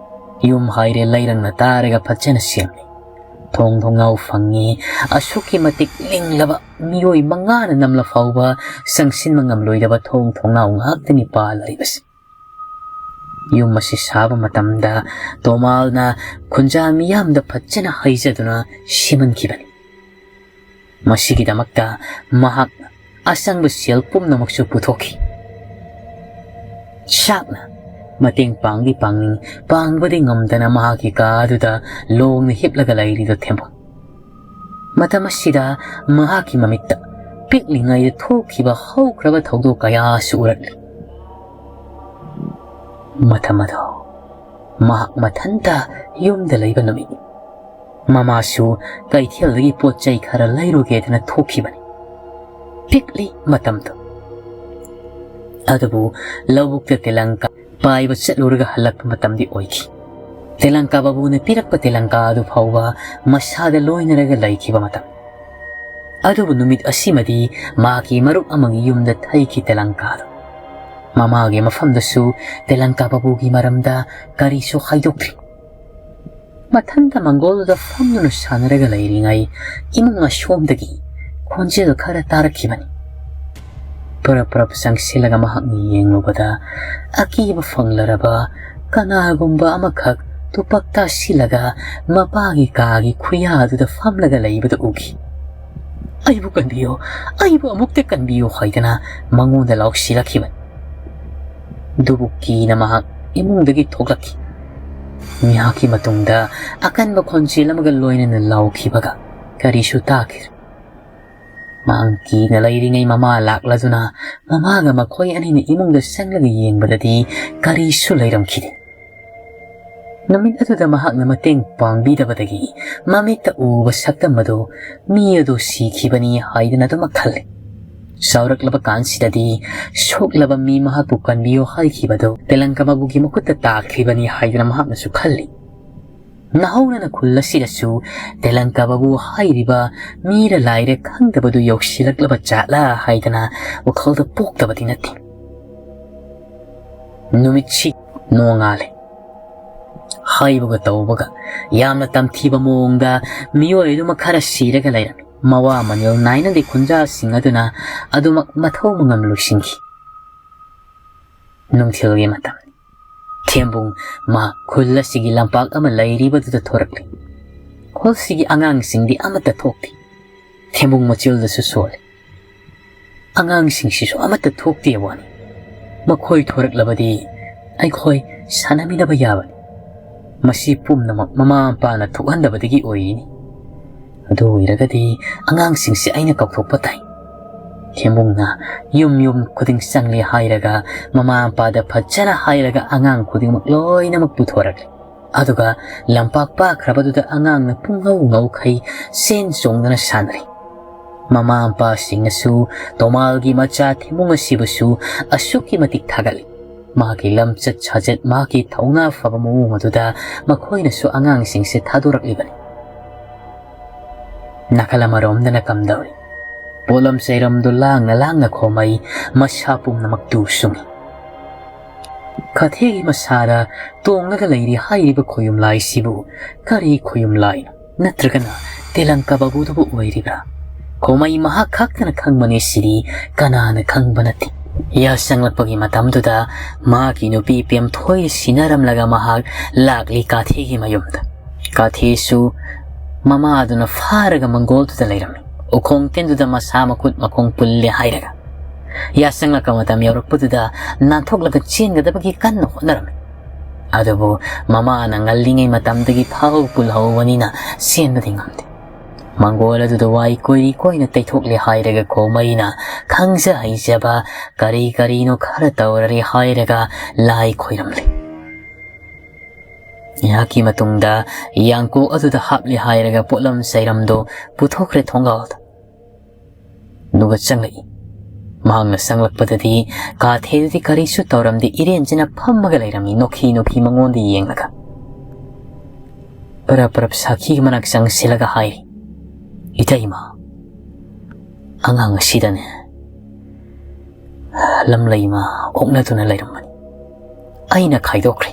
ꯌꯨꯝ ꯍꯥꯏꯔꯦ ꯂꯩꯔꯪꯅ ꯇꯥꯔꯒ ꯐꯖꯅ ꯁꯦꯝꯂꯤ꯫ ꯊꯣꯡ ꯊꯣꯡꯅꯥꯎ ꯐꯪꯉꯤ꯫ ꯑꯁꯨꯛꯀꯤ ꯃꯇꯤꯛ ꯂꯤꯡꯂꯕ ꯃꯤꯑꯣꯏ ꯃꯉꯥꯅ ꯅꯝꯂ ꯐꯥꯎꯕ ꯆꯪꯁꯤꯟꯕ ꯉꯝꯂꯣꯏꯗꯕ ꯊꯣꯡ ꯊꯣꯡꯅꯥꯎ ꯉꯥꯛꯇꯅꯤ ꯄꯥꯜꯂꯤꯕꯁꯤ꯫ ꯌꯨꯝ ꯑꯁꯤ ꯁꯥꯕ ꯃꯇꯝꯗ ꯇꯣꯃꯥꯜꯅ ꯈꯨꯟꯖꯥ ꯃꯤꯌꯥꯝꯗ ꯐꯖꯅ ꯍꯩꯖꯗꯨꯅ ꯁꯦꯝꯍꯟꯈꯤꯕꯅꯤ꯫ ꯃꯁꯤꯒꯤꯗꯃꯛꯇ ꯃꯍꯥꯛꯅ ꯑꯆꯪꯕ ꯁꯦꯜ ꯄꯨꯝꯅꯃꯛꯁꯨ ꯄꯨꯊꯣꯛꯈꯤ꯫ ꯆꯥꯛꯅ ꯃꯇꯦꯡ ꯄꯥꯡꯗꯤ ꯄꯥꯡꯅꯤꯡ, ꯄꯥꯡꯕꯗꯤ ꯉꯝꯗꯅ ꯃꯍꯥꯛꯀꯤ ꯀꯥ ꯑꯗꯨꯗ ꯂꯣꯡꯅ ꯍꯤꯞꯂꯒ ꯂꯩꯔꯤꯗꯣ ꯊꯦꯝꯕꯨꯡ꯫ ꯃꯇꯝ ꯑꯁꯤꯗ ꯃꯍꯥꯛꯀꯤ ꯃꯃꯤꯠꯇ ꯄꯤꯛꯂꯤꯉꯩꯗ ꯊꯣꯛꯈꯤꯕ ꯍꯧꯈ꯭ꯔꯕ ꯊꯧꯗꯣꯛ ꯀꯌꯥꯁꯨ ꯎꯔꯛꯂꯤ꯫ ꯃꯇꯝ ꯑꯗꯣ ꯃꯍꯥꯛ ꯃꯊꯟꯇ ꯌꯨꯝꯗ ꯂꯩꯕ ꯅꯨꯃꯤꯠꯅꯤ꯫ ꯃꯃꯥꯁꯨ ꯀꯩꯊꯦꯜꯗꯒꯤ ꯄꯣꯠ ꯆꯩ ꯈꯔ ꯂꯩꯔꯨꯒꯦꯗꯅ ꯊꯣꯛꯈꯤꯕꯅꯤ꯫ ꯄꯤꯛꯂꯤ ꯃꯇꯝꯗꯣ꯫ ꯑꯗꯨꯕꯨ ꯂꯧꯕꯨꯛꯇ ꯇꯦꯂꯪꯀꯥ ꯄꯥꯏꯕ ꯆꯠꯂꯨꯔꯒ ꯍꯜꯂꯛꯄ ꯃꯇꯝꯗꯤ ꯑꯣꯏꯈꯤ꯫ ꯇꯦꯂꯪꯀꯥ ꯕꯥꯕꯨꯅ ꯄꯤꯔꯛꯄ ꯇꯦꯂꯪꯀꯥ ꯑꯗꯨ ꯐꯥꯎꯕ ꯃꯁꯥꯗ ꯂꯣꯏꯅꯔꯒ ꯂꯩꯈꯤꯕ ꯃꯇꯝ꯫ ꯑꯗꯨꯕꯨ ꯅꯨꯃꯤꯠ ꯑꯁꯤꯃꯗꯤ ꯃꯍꯥꯛꯀꯤ ꯃꯔꯨꯞ ꯑꯃꯒꯤ ꯌꯨꯝꯗ ꯊꯩꯈꯤ ꯇꯦꯂꯪꯀꯥꯗꯨ꯫ ꯃꯃꯥꯒꯤ ꯃꯐꯝꯗꯁꯨ ꯇꯦꯂꯪꯀꯥ ꯕꯥꯕꯨꯒꯤ ꯃꯔꯝꯗ ꯀꯔꯤꯁꯨ ꯍꯥꯏꯗꯣꯛꯇ꯭ꯔꯤ꯫ ꯃꯊꯟꯇ ꯃꯪꯒꯣꯜꯗꯨꯗ ꯐꯝꯗꯨꯅ ꯁꯥꯟꯅꯔꯒ ꯂꯩꯔꯤꯉꯩ ꯏꯃꯨꯡ ꯑꯁꯣꯝꯗꯒꯤ ꯈꯣꯟꯖꯦꯜ ꯈꯔ ꯇꯥꯔꯛꯈꯤꯕꯅꯤ꯫ ꯄꯨꯔꯞ ꯄꯨꯔꯞ ꯆꯪꯁꯤꯜꯂꯒ ꯃꯍꯥꯛꯅ ꯌꯦꯡꯂꯨꯕꯗ ꯑꯀꯤꯕ ꯐꯪꯂꯔꯕ ꯀꯅꯥꯒꯨꯝꯕ ꯑꯃꯈꯛ ꯇꯨꯄꯛ ꯇꯥꯁꯤꯜꯂꯒ ꯃꯄꯥꯒꯤ ꯀꯥꯒꯤ ꯈꯨꯌꯥꯗꯨꯗ ꯐꯝꯂꯒ ꯂꯩꯕꯗꯨ ꯎꯈꯤ꯫ "ꯑꯩꯕꯨ ꯀꯟꯕꯤꯌꯨ, ꯑꯩꯕꯨ ꯑꯃꯨꯛꯇ ꯀꯟꯕꯤꯌꯨ" ꯍꯥꯏꯗꯅ ꯃꯉꯣꯟꯗ ꯂꯥꯎꯁꯤꯜꯂꯛꯈꯤꯕꯅꯤ꯫ ꯑꯗꯨꯕꯨ ꯀꯤꯅ ꯃꯍꯥꯛ ꯏꯃꯨꯡꯗꯒꯤ ꯊꯣꯛꯂꯛꯈꯤ꯫ ꯃꯤꯍꯥꯛꯀꯤ ꯃꯇꯨꯡꯗ ꯑꯀꯟꯕ ꯈꯣꯟꯖꯦꯜ ꯑꯃꯒ ꯂꯣꯏꯅꯅ ꯂꯥꯎꯈꯤꯕꯒ ꯀꯔꯤꯁꯨ ꯇꯥꯈꯤꯗ꯭ꯔꯦ꯫ ꯃꯍꯥꯛ ꯀꯤꯅ ꯂꯩꯔꯤꯉꯩ ꯃꯃꯥ ꯂꯥꯛꯂꯗꯨꯅ ꯃꯃꯥꯒ ꯃꯈꯣꯏ ꯑꯅꯤꯅ ꯏꯃꯨꯡꯗ ꯆꯪꯂꯒ ꯌꯦꯡꯕꯗꯗꯤ ꯀꯔꯤꯁꯨ ꯂꯩꯔꯝꯈꯤꯗꯦ꯫ ꯅꯨꯃꯤꯠ ꯑꯗꯨꯗ ꯃꯍꯥꯛꯅ ꯃꯇꯦꯡ ꯄꯥꯡꯕꯤꯗꯕꯗꯒꯤ ꯃꯃꯤꯠꯇ ꯎꯕ ꯁꯛꯇꯝ ꯑꯗꯨ ꯃꯤ ꯑꯗꯨ ꯁꯤꯈꯤꯕꯅꯤ ꯍꯥꯏꯗꯅ ꯑꯗꯨꯃꯛ ꯈꯜꯂꯤ꯫ ꯆꯥꯎꯔꯛꯂꯕ ꯀꯥꯟꯁꯤꯗꯗꯤ ꯁꯣꯛꯂꯕ ꯃꯤ ꯃꯍꯥꯛꯄꯨ ꯀꯟꯕꯤꯌꯨ ꯍꯥꯏꯈꯤꯕꯗꯨ ꯇꯦꯂꯪꯀꯥ ꯕꯥꯕꯨꯒꯤ ꯃꯈꯨꯠꯇ ꯇꯥꯈꯤꯕꯅꯤ ꯍꯥꯏꯗꯅ ꯃꯍꯥꯛꯅꯁꯨ ꯈꯜꯂꯤ꯫ ꯅꯧꯍꯧꯅꯅ ꯈꯨꯜ ꯑꯁꯤꯗꯁꯨ ꯇꯦꯂꯪꯀꯥ ꯕꯥꯕꯨ ꯍꯥꯏꯔꯤꯕ ꯃꯤꯔ ꯂꯥꯏꯔ ꯈꯪꯗꯕꯗꯨ ꯌꯧꯁꯤꯜꯂꯛꯂꯕ ꯖꯥꯠꯂꯥ ꯍꯥꯏꯗꯅ ꯋꯥꯈꯜꯗ ꯄꯣꯛꯇꯕꯗꯤ ꯅꯠꯇꯦ꯫ ꯅꯨꯃꯤꯠꯁꯤ ꯅꯣꯡꯉꯥꯜꯂꯦ꯫ ꯍꯥꯏꯕꯒ ꯇꯧꯕꯒ ꯌꯥꯝꯅ ꯇꯝꯊꯤꯕ ꯃꯑꯣꯡꯗ ꯃꯤꯑꯣꯏ ꯑꯗꯨꯃꯛ ꯈꯔ ꯁꯤꯔꯒ ꯂꯩꯔꯝꯃꯤ꯫ ꯃꯋꯥ ꯃꯅꯤꯜ ꯅꯥꯏꯅꯗꯦ ꯈꯨꯟꯖꯥꯁꯤꯡ ꯑꯗꯨꯅ ꯑꯗꯨꯃꯛ ꯃꯊꯧ ꯃꯉꯝ ꯂꯣꯏꯁꯤꯟꯈꯤ꯫ ꯅꯨꯡꯊꯤꯜꯒꯤ ꯃꯇꯝꯅꯤ꯫ ꯊꯦꯝꯕꯨꯡ ꯃꯍꯥꯛ ꯈꯨꯜ ꯑꯁꯤꯒꯤ ꯂꯝꯄꯥꯛ ꯑꯃ ꯂꯩꯔꯤꯕꯗꯨꯗ ꯊꯣꯔꯛꯂꯤ꯫ ꯈꯨꯜꯁꯤꯒꯤ ꯑꯉꯥꯡꯁꯤꯡꯗꯤ ꯑꯃꯠꯇ ꯊꯣꯛꯇꯦ꯫ ꯊꯦꯝꯕꯨꯡ ꯃꯆꯤꯜꯗꯁꯨ ꯁꯣꯜꯂꯤ꯫ ꯑꯉꯥꯡꯁꯤꯡꯁꯤꯁꯨ ꯑꯃꯠꯇ ꯊꯣꯛꯇꯦ ꯋꯥꯅꯤ꯫ ꯃꯈꯣꯏ ꯊꯣꯔꯛꯂꯕꯗꯤ ꯑꯩꯈꯣꯏ ꯁꯥꯟꯅꯃꯤꯟꯅꯕ ꯌꯥꯕꯅꯤ꯫ ꯃꯁꯤ ꯄꯨꯝꯅꯃꯛ ꯃꯃꯥ ꯃꯄꯥꯅ ꯊꯣꯛꯍꯟꯗꯕꯗꯒꯤ ꯑꯣꯏꯔꯤꯅꯤ꯫ ꯑꯗꯨ ꯑꯣꯏꯔꯒꯗꯤ ꯑꯉꯥꯡꯁꯤꯡꯁꯦ ꯑꯩꯅ ꯀꯧꯊꯣꯛꯄ ꯇꯥꯏ꯫ ꯊꯦꯝꯕꯨꯡꯅ ꯌꯨꯝ ꯌꯨꯝ ꯈꯨꯗꯤꯡ ꯆꯪꯂꯦ ꯍꯥꯏꯔꯒ, ꯃꯃꯥ ꯃꯄꯥꯗ ꯐꯖꯅ ꯍꯥꯏꯔꯒ ꯑꯉꯥꯡ ꯈꯨꯗꯤꯡꯃꯛ ꯂꯣꯏꯅꯃꯛ ꯄꯨꯊꯣꯔꯛꯂꯦ꯫ ꯑꯗꯨꯒ ꯂꯝꯄꯥꯛ ꯄꯥꯛꯈ꯭ꯔꯕꯗꯨꯗ ꯑꯉꯥꯡꯅ ꯄꯨꯡꯉꯧ ꯉꯧꯈꯩ ꯆꯦꯟ ꯆꯣꯡꯗꯨꯅ ꯁꯥꯟꯅꯔꯤ꯫ ꯃꯃꯥ ꯃꯄꯥꯁꯤꯡꯅꯁꯨ ꯇꯣꯃꯥꯜꯒꯤ ꯃꯆꯥ ꯊꯦꯝꯕꯨꯡ ꯑꯁꯤꯕꯨꯁꯨ ꯑꯁꯨꯛꯀꯤ ꯃꯇꯤꯛ ꯊꯥꯒꯠꯂꯤ꯫ ꯃꯥꯒꯤ ꯂꯝꯆꯠ ꯁꯥꯖꯠ, ꯃꯥꯒꯤ ꯊꯧꯅꯥ ꯐꯕ ꯃꯑꯣꯡ ꯑꯗꯨꯗ ꯃꯈꯣꯏꯅꯁꯨ ꯑꯉꯥꯡꯁꯤꯡꯁꯦ ꯊꯥꯗꯣꯔꯛꯂꯤꯕꯅꯤ꯫ ꯅꯥꯀꯜ ꯑꯃꯔꯣꯝꯗꯅ ꯀꯝꯗꯧꯔꯤ? ꯄꯣꯠꯂꯝ ꯆꯩꯔꯝꯗꯨ ꯂꯥꯡꯅ ꯂꯥꯡꯅ ꯈꯣꯝꯃꯩ, ꯃꯁꯥ ꯄꯨꯝꯅꯃꯛ ꯇꯨ ꯁꯨꯡꯏ꯫ ꯀꯥꯊꯦꯒꯤ ꯃꯁꯥꯗ ꯇꯣꯡꯂꯒ ꯂꯩꯔꯤ ꯍꯥꯏꯔꯤꯕ ꯈꯣꯌꯨꯝ ꯂꯥꯏꯁꯤꯕꯨ ꯀꯔꯤ ꯈꯣꯌꯨꯝ ꯂꯥꯏꯅꯣ? ꯅꯠꯇ꯭ꯔꯒꯅ ꯇꯦꯂꯪꯀ ꯕꯥꯕꯨꯗꯨꯕꯨ ꯑꯣꯏꯔꯤꯕ꯭ꯔꯥ? ꯈꯣꯃꯩ ꯃꯍꯥꯛ ꯈꯛꯇꯅ ꯈꯪꯕꯅꯤ, ꯁꯤꯗꯤ ꯀꯅꯥꯅ ꯈꯪꯕ ꯅꯠꯇꯦ꯫ ꯌꯥꯆꯪꯂꯛꯄꯒꯤ ꯃꯇꯝꯗꯨꯗ ꯃꯍꯥꯛꯀꯤ ꯅꯨꯄꯤ ꯄꯦꯝꯊꯣꯏ ꯁꯤꯟꯅꯔꯝꯂꯒ ꯃꯍꯥꯛ ꯂꯥꯛꯂꯤ ꯀꯥꯊꯦꯒꯤ ꯃꯌꯨꯝꯗ꯫ ꯀꯥꯊꯦꯁꯨ ꯃꯃꯥꯗꯨꯅ ꯐꯥꯔꯒ ꯃꯪꯒꯣꯜꯗꯨꯗ ꯂꯩꯔꯝꯃꯤ꯫ ꯎꯈꯣꯡ ꯇꯦꯟꯗꯨꯗ ꯃꯁꯥ ꯃꯈꯨꯠ ꯃꯈꯣꯡ ꯄꯨꯜꯂꯦ ꯍꯥꯏꯔꯒ꯫ ꯌꯥꯆꯪꯂꯛꯄ ꯃꯇꯝ ꯌꯧꯔꯛꯄꯗꯨꯗ ꯅꯥꯟꯊꯣꯛꯂꯒ ꯆꯦꯟꯒꯗꯕꯒꯤ ꯀꯟꯅ ꯍꯣꯠꯅꯔꯝꯃꯤ꯫ ꯑꯗꯨꯕꯨ ꯃꯃꯥꯅ ꯉꯜꯂꯤꯉꯩ ꯃꯇꯝꯗꯒꯤ ꯐꯥꯍꯧ ꯄꯨꯜꯍꯧꯕꯅꯤꯅ ꯆꯦꯟꯕꯗꯤ ꯉꯝꯗꯦ꯫ ꯃꯪꯒꯣꯜ ꯑꯗꯨꯗ ꯋꯥꯏ ꯀꯣꯏꯔꯤ ꯀꯣꯏꯅ ꯇꯩꯊꯣꯛꯂꯦ ꯍꯥꯏꯔꯒ ꯈꯣꯃꯩꯅ ꯈꯪꯖ ꯍꯩꯖꯕ ꯀꯔꯤ ꯀꯔꯤꯅꯣ ꯈꯔ ꯇꯧꯔꯔꯦ ꯍꯥꯏꯔꯒ ꯂꯥꯏ ꯈꯣꯏꯔꯝꯂꯦ꯫ ꯉꯥꯏꯍꯥꯛꯀꯤ ꯃꯇꯨꯡꯗ ꯌꯥꯡꯀꯣꯛ ꯑꯗꯨꯗ ꯍꯥꯞꯂꯦ ꯍꯥꯏꯔꯒ ꯄꯣꯠꯂꯝ ꯆꯩꯔꯝꯗꯣ ꯄꯨꯊꯣꯛꯈ꯭ꯔꯦ ꯊꯣꯡꯒꯥꯜꯗ꯫ ꯑꯗꯨꯒ ꯆꯪꯂꯛꯏ꯫ ꯃꯍꯥꯛꯅ ꯆꯪꯂꯛꯄꯗꯗꯤ ꯀꯥꯊꯦꯗꯨꯗꯤ ꯀꯔꯤꯁꯨ ꯇꯧꯔꯝꯗꯦ, ꯏꯔꯦꯟꯖꯅ ꯐꯝꯃꯒ ꯂꯩꯔꯝꯃꯤ, ꯅꯣꯛꯈꯤ ꯅꯣꯛꯈꯤ ꯃꯉꯣꯟꯗ ꯌꯦꯡꯂꯒ꯫ ꯄꯔꯞ ꯄꯔꯞ ꯁꯥꯈꯤꯒꯤ ꯃꯅꯥꯛ ꯆꯪꯁꯤꯜꯂꯒ ꯍꯥꯏꯔꯤ, "ꯏꯇꯩꯃ, ꯑꯉꯥꯡ ꯑꯁꯤꯗꯅꯦ ꯂꯝꯂꯩꯃ ꯑꯣꯛꯅꯗꯨꯅ ꯂꯩꯔꯝꯕꯅꯤ꯫ ꯑꯩꯅ ꯈꯥꯏꯗꯣꯛꯈ꯭ꯔꯦ꯫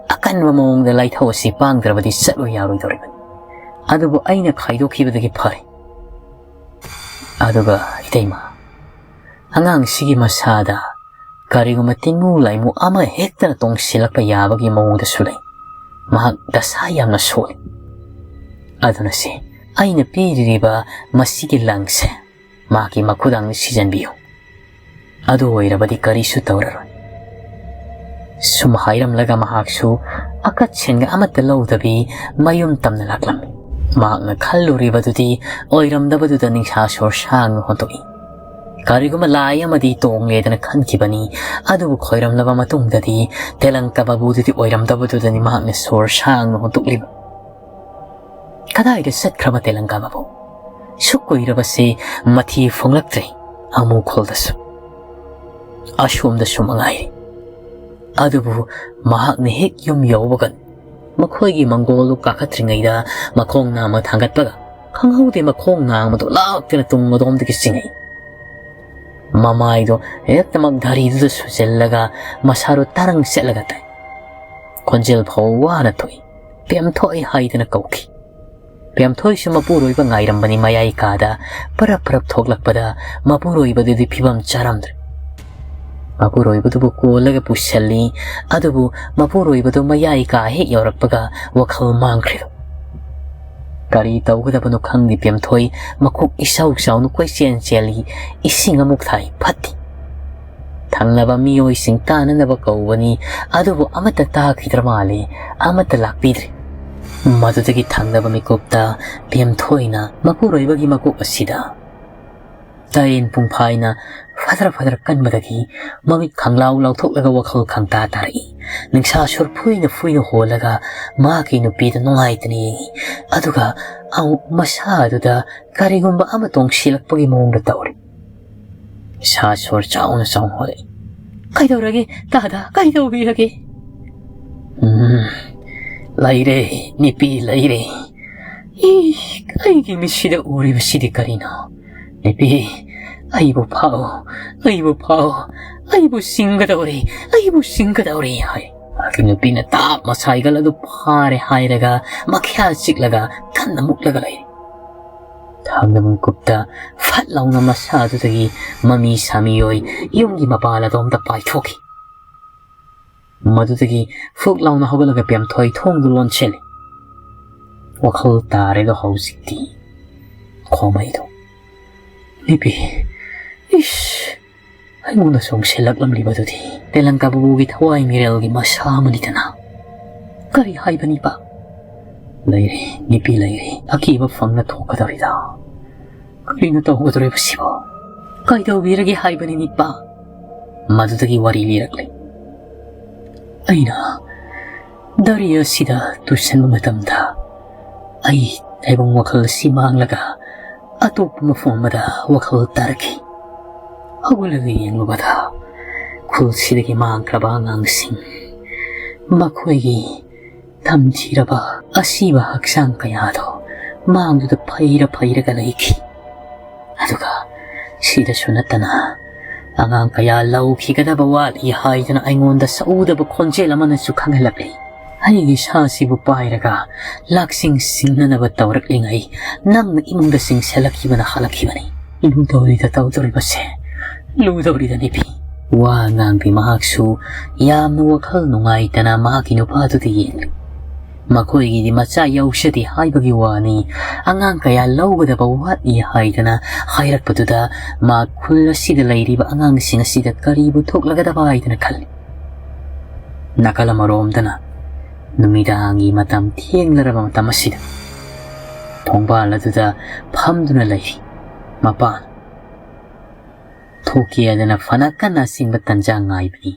ꯑꯀꯟꯕ ꯃꯑꯣꯡꯗ ꯂꯥꯏꯊꯧ ꯑꯁꯤ ꯄꯥꯡꯗ꯭ꯔꯕꯗꯤ ꯆꯠꯂꯣ ꯌꯥꯔꯣꯏꯗꯧꯔꯤꯕꯅꯤ꯫ ꯑꯗꯨꯕꯨ ꯑꯩꯅ ꯈꯥꯏꯗꯣꯛꯈꯤꯕꯗꯒꯤ ꯐꯔꯦ꯫ ꯑꯗꯨꯒ ꯏꯇꯩꯃ, ꯑꯉꯥꯡꯁꯤꯒꯤ ꯃꯁꯥꯗ ꯀꯔꯤꯒꯨꯝꯕ ꯇꯤꯟꯃꯨ ꯂꯥꯏꯃꯨ ꯑꯃ ꯍꯦꯛꯇꯅ ꯇꯣꯡꯁꯤꯜꯂꯛꯄ ꯌꯥꯕꯒꯤ ꯃꯑꯣꯡꯗꯁꯨ ꯂꯩ꯫ ꯃꯍꯥꯛ ꯗꯁꯥ ꯌꯥꯝꯅ ꯁꯣꯜꯂꯤ꯫ ꯑꯗꯨꯅ ꯁꯤ ꯑꯩꯅ ꯄꯤꯔꯤꯕ ꯃꯁꯤꯒꯤ ꯂꯪꯁꯦ ꯃꯍꯥꯛꯀꯤ ꯃꯈꯨꯗꯥꯡꯗ ꯁꯤꯖꯤꯟꯕꯤꯌꯨ꯫ ꯑꯗꯨ ꯑꯣꯏꯔꯕꯗꯤ ꯀꯔꯤꯁꯨ ꯇꯧꯔꯔꯣꯏ꯫ ꯁꯨꯝ ꯍꯥꯏꯔꯝꯂꯒ ꯃꯍꯥꯛꯁꯨ ꯑꯀꯠꯁꯦꯡꯒ ꯑꯃꯠꯇ ꯂꯧꯗꯕꯤ ꯃꯌꯨꯝ ꯇꯝꯅ ꯂꯥꯛꯂꯝꯃꯤ꯫ ꯃꯍꯥꯛꯅ ꯈꯜꯂꯨꯔꯤꯕꯗꯨꯗꯤ ꯑꯣꯏꯔꯝꯗꯕꯗꯨꯗ ꯅꯤꯡꯁꯥ ꯁꯣꯔ ꯁꯥꯡꯅ ꯍꯣꯟꯗꯣꯛꯏ꯫ ꯀꯔꯤꯒꯨꯝꯕ ꯂꯥꯏ ꯑꯃꯗꯤ ꯇꯣꯡꯂꯦꯗꯅ ꯈꯟꯈꯤꯕꯅꯤ, ꯑꯗꯨꯕꯨ ꯈꯣꯏꯔꯝꯂꯕ ꯃꯇꯨꯡꯗꯗꯤ ꯇꯦꯂꯪꯀ ꯕꯥꯕꯨꯗꯨꯗꯤ ꯑꯣꯏꯔꯝꯗꯕꯗꯨꯗꯅꯤ ꯃꯍꯥꯛꯅ ꯁꯣꯔ ꯁꯥꯡꯅ ꯍꯣꯟꯗꯣꯛꯂꯤꯕ꯫ ꯀꯗꯥꯏꯗ ꯆꯠꯈ꯭ꯔꯕ ꯇꯦꯂꯪꯀ ꯕꯥꯕꯨ? ꯁꯨꯛ ꯀꯨꯏꯔꯕꯁꯤ ꯃꯊꯤ ꯐꯣꯡꯂꯛꯇ꯭ꯔꯦ ꯑꯃꯨꯈꯣꯜꯗꯁꯨ꯫ ꯑꯁꯣꯝꯗꯁꯨ ꯃꯉꯥꯏꯔꯦ꯫ ꯑꯗꯨꯕꯨ ꯃꯍꯥꯛꯅ ꯍꯦꯛ ꯌꯨꯝ ꯌꯧꯕꯒ ꯃꯈꯣꯏꯒꯤ ꯃꯪꯒꯣꯜꯗꯨ ꯀꯥꯈꯠꯇ꯭ꯔꯤꯉꯩꯗ ꯃꯈꯣꯡ ꯅꯥꯝꯃ ꯊꯥꯡꯒꯠꯄꯒ ꯈꯪꯍꯧꯗꯦ ꯃꯈꯣꯡ ꯅꯥꯝꯃꯗꯨ ꯂꯥꯛꯇꯅ ꯇꯨꯡ ꯑꯗꯣꯝꯗꯒꯤ ꯆꯤꯡꯉꯛꯏ꯫ ꯃꯃꯥꯏꯗꯣ ꯍꯦꯛꯇꯃꯛ ꯙꯔꯤꯗꯨꯗ ꯁꯨꯖꯜꯂꯒ ꯃꯁꯥꯗꯣ ꯇꯔꯪ ꯆꯠꯂꯒ ꯇꯥꯏ꯫ ꯈꯣꯟꯖꯦꯜ ꯐꯥꯎ ꯋꯥꯅ ꯊꯣꯛꯏ꯫ "ꯄꯦꯝꯊꯣꯏ" ꯍꯥꯏꯗꯅ ꯀꯧꯈꯤ꯫ ꯄꯦꯝꯊꯣꯏꯁꯨ ꯃꯄꯨꯔꯣꯏꯕ ꯉꯥꯏꯔꯝꯕꯅꯤ꯫ ꯃꯌꯥꯏ ꯀꯥꯗ ꯄꯔꯞ ꯄꯔꯞ ꯊꯣꯛꯂꯛꯄꯗ ꯃꯄꯨꯔꯣꯏꯕꯗꯨꯗꯤ ꯐꯤꯕꯝ ꯆꯥꯔꯝꯗ꯭ꯔꯦ꯫ ꯃꯄꯨꯔꯣꯏꯕꯗꯨꯕꯨ ꯀꯣꯜꯂꯒ ꯄꯨꯁꯤꯜꯂꯤ꯫ ꯑꯗꯨꯕꯨ ꯃꯄꯨꯔꯣꯏꯕꯗꯨ ꯃꯌꯥꯏ ꯀꯥ ꯍꯦꯛ ꯌꯧꯔꯛꯄꯒ ꯋꯥꯈꯜ ꯃꯥꯡꯈ꯭ꯔꯦ꯫ ꯀꯔꯤ ꯇꯧꯒꯗꯕꯅꯣ ꯈꯪꯗꯦ꯫ ꯄꯦꯝꯊꯣꯏ ꯃꯀꯣꯛ ꯏꯆꯥꯎ ꯆꯥꯎꯅ ꯀꯣꯏꯆꯦꯟ ꯆꯦꯜꯂꯤ꯫ ꯏꯁꯤꯡ ꯑꯃꯨꯛ ꯊꯥꯏ, ꯐꯠꯇꯦ꯫ ꯊꯪꯅꯕ ꯃꯤꯑꯣꯏꯁꯤꯡ ꯇꯥꯅꯅꯕ ꯀꯧꯕꯅꯤ, ꯑꯗꯨꯕꯨ ꯑꯃꯠꯇ ꯇꯥꯈꯤꯗ꯭ꯔ ꯃꯥꯜꯂꯦ, ꯑꯃꯠꯇ ꯂꯥꯛꯄꯤꯗ꯭ꯔꯦ꯫ ꯃꯗꯨꯗꯒꯤ ꯊꯪꯅꯕ ꯃꯤꯀꯨꯞꯇ ꯄꯦꯝꯊꯣꯏꯅ ꯃꯄꯨꯔꯣꯏꯕꯒꯤ ꯃꯀꯣꯛ ꯑꯁꯤꯗ ꯇꯔꯦꯟ ꯄꯨꯡꯐꯥꯏꯅ ꯐꯗ꯭ꯔ ꯐꯗ꯭ꯔ ꯀꯟꯕꯗꯒꯤ ꯃꯃꯤꯠ ꯈꯪꯂꯥꯎ ꯂꯥꯎꯊꯣꯛꯂꯒ ꯋꯥꯈꯜ ꯈꯪꯇꯥ ꯇꯥꯔꯛꯏ꯫ ꯅꯤꯡꯁꯥ ꯁꯨꯔ ꯐꯨꯏꯅ ꯐꯨꯏꯅ ꯍꯣꯜꯂꯒ ꯃꯍꯥꯛꯀꯤ ꯅꯨꯄꯤꯗ ꯅꯨꯡꯉꯥꯏꯇꯅ ꯌꯦꯡꯏ꯫ ꯑꯗꯨꯒ ꯑꯃꯨꯛ ꯃꯁꯥ ꯑꯗꯨꯗ ꯀꯔꯤꯒꯨꯝꯕ ꯑꯃ ꯇꯣꯡꯁꯤꯜꯂꯛꯄꯒꯤ ꯃꯑꯣꯡꯗ ꯇꯧꯔꯤ꯫ ꯏꯁꯥ ꯁꯣꯔ ꯆꯥꯎꯅ ꯆꯥꯎꯅ ꯍꯣꯜꯂꯛꯏ꯫ "ꯀꯩꯗꯧꯔꯒꯦ ꯇꯥꯗ? ꯀꯩꯗꯧꯕꯤꯔꯒꯦ?" "ꯎꯝ, ꯂꯩꯔꯦ, ꯅꯨꯄꯤ, ꯂꯩꯔꯦ꯫ ꯏ, ꯑꯩꯒꯤ ꯃꯤꯠꯁꯤꯗ ꯎꯔꯤꯕꯁꯤꯗꯤ ꯀꯔꯤꯅꯣ? ꯅꯨꯄꯤ, ꯑꯩꯕꯨ ꯐꯥꯎ, ꯑꯩꯕꯨ ꯐꯥꯎ, ꯑꯩꯕꯨ ꯆꯤꯡꯒꯗꯧꯔꯦ, ꯑꯩꯕꯨ ꯆꯤꯡꯒꯗꯧꯔꯦ" ꯍꯥꯏ꯫ ꯃꯍꯥꯛꯀꯤ ꯅꯨꯄꯤꯅ ꯇꯥꯞ ꯃꯁꯥꯏꯒꯜ ꯑꯗꯨ ꯐꯥꯔꯦ ꯍꯥꯏꯔꯒ ꯃꯈ꯭ꯌꯥ ꯆꯤꯛꯂꯒ ꯀꯟꯅ ꯃꯨꯛꯂꯒ ꯂꯩꯔꯤ꯫ ꯊꯥꯡꯗ ꯃꯤꯀꯨꯞꯇ ꯐꯠ ꯂꯥꯎꯅ ꯃꯁꯥ ꯑꯗꯨꯗꯒꯤ ꯃꯃꯤ ꯁꯥꯃꯤ ꯑꯣꯏ ꯌꯨꯝꯒꯤ ꯃꯄꯥꯟ ꯑꯗꯣꯝꯗ ꯄꯥꯏꯊꯣꯛꯈꯤ꯫ ꯃꯗꯨꯗꯒꯤ ꯐꯨꯛ ꯂꯥꯎꯅ ꯍꯧꯒꯠꯂꯒ ꯄꯦꯝꯊꯣꯏ ꯊꯣꯡꯗꯨ ꯂꯣꯟꯁꯤꯜꯂꯤ꯫ ꯋꯥꯈꯜ ꯇꯥꯔꯦꯗꯣ ꯍꯧꯖꯤꯛꯇꯤ꯫ ꯈꯣꯃꯩꯗꯣ, "ꯅꯨꯄꯤ, ꯏꯁ, ꯑꯩꯉꯣꯟꯗꯁꯨ ꯁꯦꯜꯂꯛꯂꯝꯂꯤꯕꯗꯨꯗꯤ ꯇꯦꯂꯪꯀꯥ ꯕꯨꯕꯨꯒꯤ ꯊꯋꯥꯏ ꯃꯤꯔꯦꯜꯒꯤ ꯃꯁꯥ ꯑꯃꯅꯤꯗꯅ꯫ ꯀꯔꯤ ꯍꯥꯏꯕꯅꯤꯕ? ꯂꯩꯔꯦ, ꯅꯨꯄꯤ ꯂꯩꯔꯦ, ꯑꯀꯤꯕ ꯐꯪꯅ ꯊꯣꯛꯀꯗꯧꯔꯤꯗ꯫ ꯀꯔꯤꯅꯣ ꯇꯧꯒꯗꯧꯔꯤꯕꯁꯤꯕꯣ? ꯀꯩꯗꯧꯕꯤꯔꯒꯦ ꯍꯥꯏꯕꯅꯤ ꯅꯤꯄꯥ? ꯃꯗꯨꯗꯒꯤ ꯋꯥꯔꯤ ꯂꯤꯔꯛꯂꯦ꯫ ꯑꯩꯅ ꯗꯔꯤ ꯑꯁꯤꯗ ꯇꯨꯁꯟꯕ ꯃꯇꯝꯗ ꯑꯩ ꯇꯥꯏꯕꯪ ꯋꯥꯈꯜ ꯑꯁꯤ ꯃꯥꯡꯂꯒ ꯑꯇꯣꯞꯄ ꯃꯐꯝ ꯑꯃꯗ ꯋꯥꯈꯜ ꯇꯥꯔꯛꯈꯤ꯫ ꯍꯧꯒꯠꯂꯒ ꯌꯦꯡꯂꯨꯕꯗ ꯈꯨꯜꯁꯤꯗꯒꯤ ꯃꯥꯡꯈ꯭ꯔꯕ ꯑꯉꯥꯡꯁꯤꯡ, ꯃꯈꯣꯏꯒꯤ ꯇꯝꯊꯤꯔꯕ ꯑꯁꯤꯕ ꯍꯛꯆꯥꯡ ꯀꯌꯥꯗꯣ ꯃꯥꯡꯗꯨꯗ ꯐꯩꯔ ꯐꯩꯔꯒ ꯂꯩꯈꯤ꯫ ꯑꯗꯨꯒ ꯁꯤꯗꯁꯨ ꯅꯠꯇꯅ ꯑꯉꯥꯡ ꯀꯌꯥ ꯂꯧꯈꯤꯒꯗꯕ ꯋꯥꯠꯂꯤ ꯍꯥꯏꯗꯅ ꯑꯩꯉꯣꯟꯗ ꯁꯎꯗꯕ ꯈꯣꯟꯖꯦꯜ ꯑꯃꯅꯁꯨ ꯈꯪꯍꯜꯂꯛꯂꯤ꯫ ꯑꯩꯒꯤ ꯁꯥꯁꯤꯕꯨ ꯄꯥꯏꯔꯒ ꯂꯥꯛꯁꯤꯡ ꯁꯤꯡꯅꯅꯕ ꯇꯧꯔꯛꯂꯤꯉꯩ ꯅꯪꯅ ꯏꯃꯨꯡꯗ ꯆꯤꯡꯁꯤꯜꯂꯛꯈꯤꯕꯅ ꯍꯜꯂꯛꯈꯤꯕꯅꯤ꯫ ꯂꯨꯗꯧꯔꯤꯗ ꯇꯧꯗꯧꯔꯤꯕꯁꯦ, ꯂꯨꯗꯧꯔꯤꯗ ꯅꯨꯄꯤ꯫ ꯋꯥ ꯉꯥꯡꯗꯦ ꯃꯍꯥꯛꯁꯨ꯫ ꯌꯥꯝꯅ ꯋꯥꯈꯜ ꯅꯨꯡꯉꯥꯏꯇꯅ ꯃꯍꯥꯛꯀꯤ ꯅꯨꯄꯥꯗꯨꯗ ꯌꯦꯡꯂꯤ꯫ ꯃꯈꯣꯏꯒꯤꯗꯤ ꯃꯆꯥ ꯌꯥꯎꯖꯗꯦ ꯍꯥꯏꯕꯒꯤ ꯋꯥꯅꯤ, ꯑꯉꯥꯡ ꯀꯌꯥ ꯂꯧꯒꯗꯕ ꯋꯥꯠꯂꯤ ꯍꯥꯏꯗꯅ ꯍꯥꯏꯔꯛꯄꯗꯨꯗ ꯃꯥ ꯈꯨꯜ ꯑꯁꯤꯗ ꯂꯩꯔꯤꯕ ꯑꯉꯥꯡꯁꯤꯡ ꯑꯁꯤꯗ ꯀꯔꯤꯕꯨ ꯊꯣꯛꯂꯒꯗꯕ ꯍꯥꯏꯗꯅ ꯈꯜꯂꯤ꯫ ꯅꯥꯀꯜ ꯑꯃꯔꯣꯝꯗꯅ ꯅꯨꯃꯤꯗꯥꯡꯒꯤ ꯃꯇꯝ ꯊꯦꯡꯂꯔꯕ ꯃꯇꯝ ꯑꯁꯤꯗ ꯊꯣꯡꯕꯥꯜ ꯑꯗꯨꯗ ꯐꯝꯗꯨꯅ ꯂꯩꯔꯤ ꯃꯄꯥꯅ꯫ ꯊꯣꯛꯀꯦ ꯍꯥꯏꯗꯅ ꯐꯅ ꯀꯟꯅ ꯑꯁꯤꯡꯕ ꯇꯟꯖꯥ ꯉꯥꯏꯕꯅꯤ꯫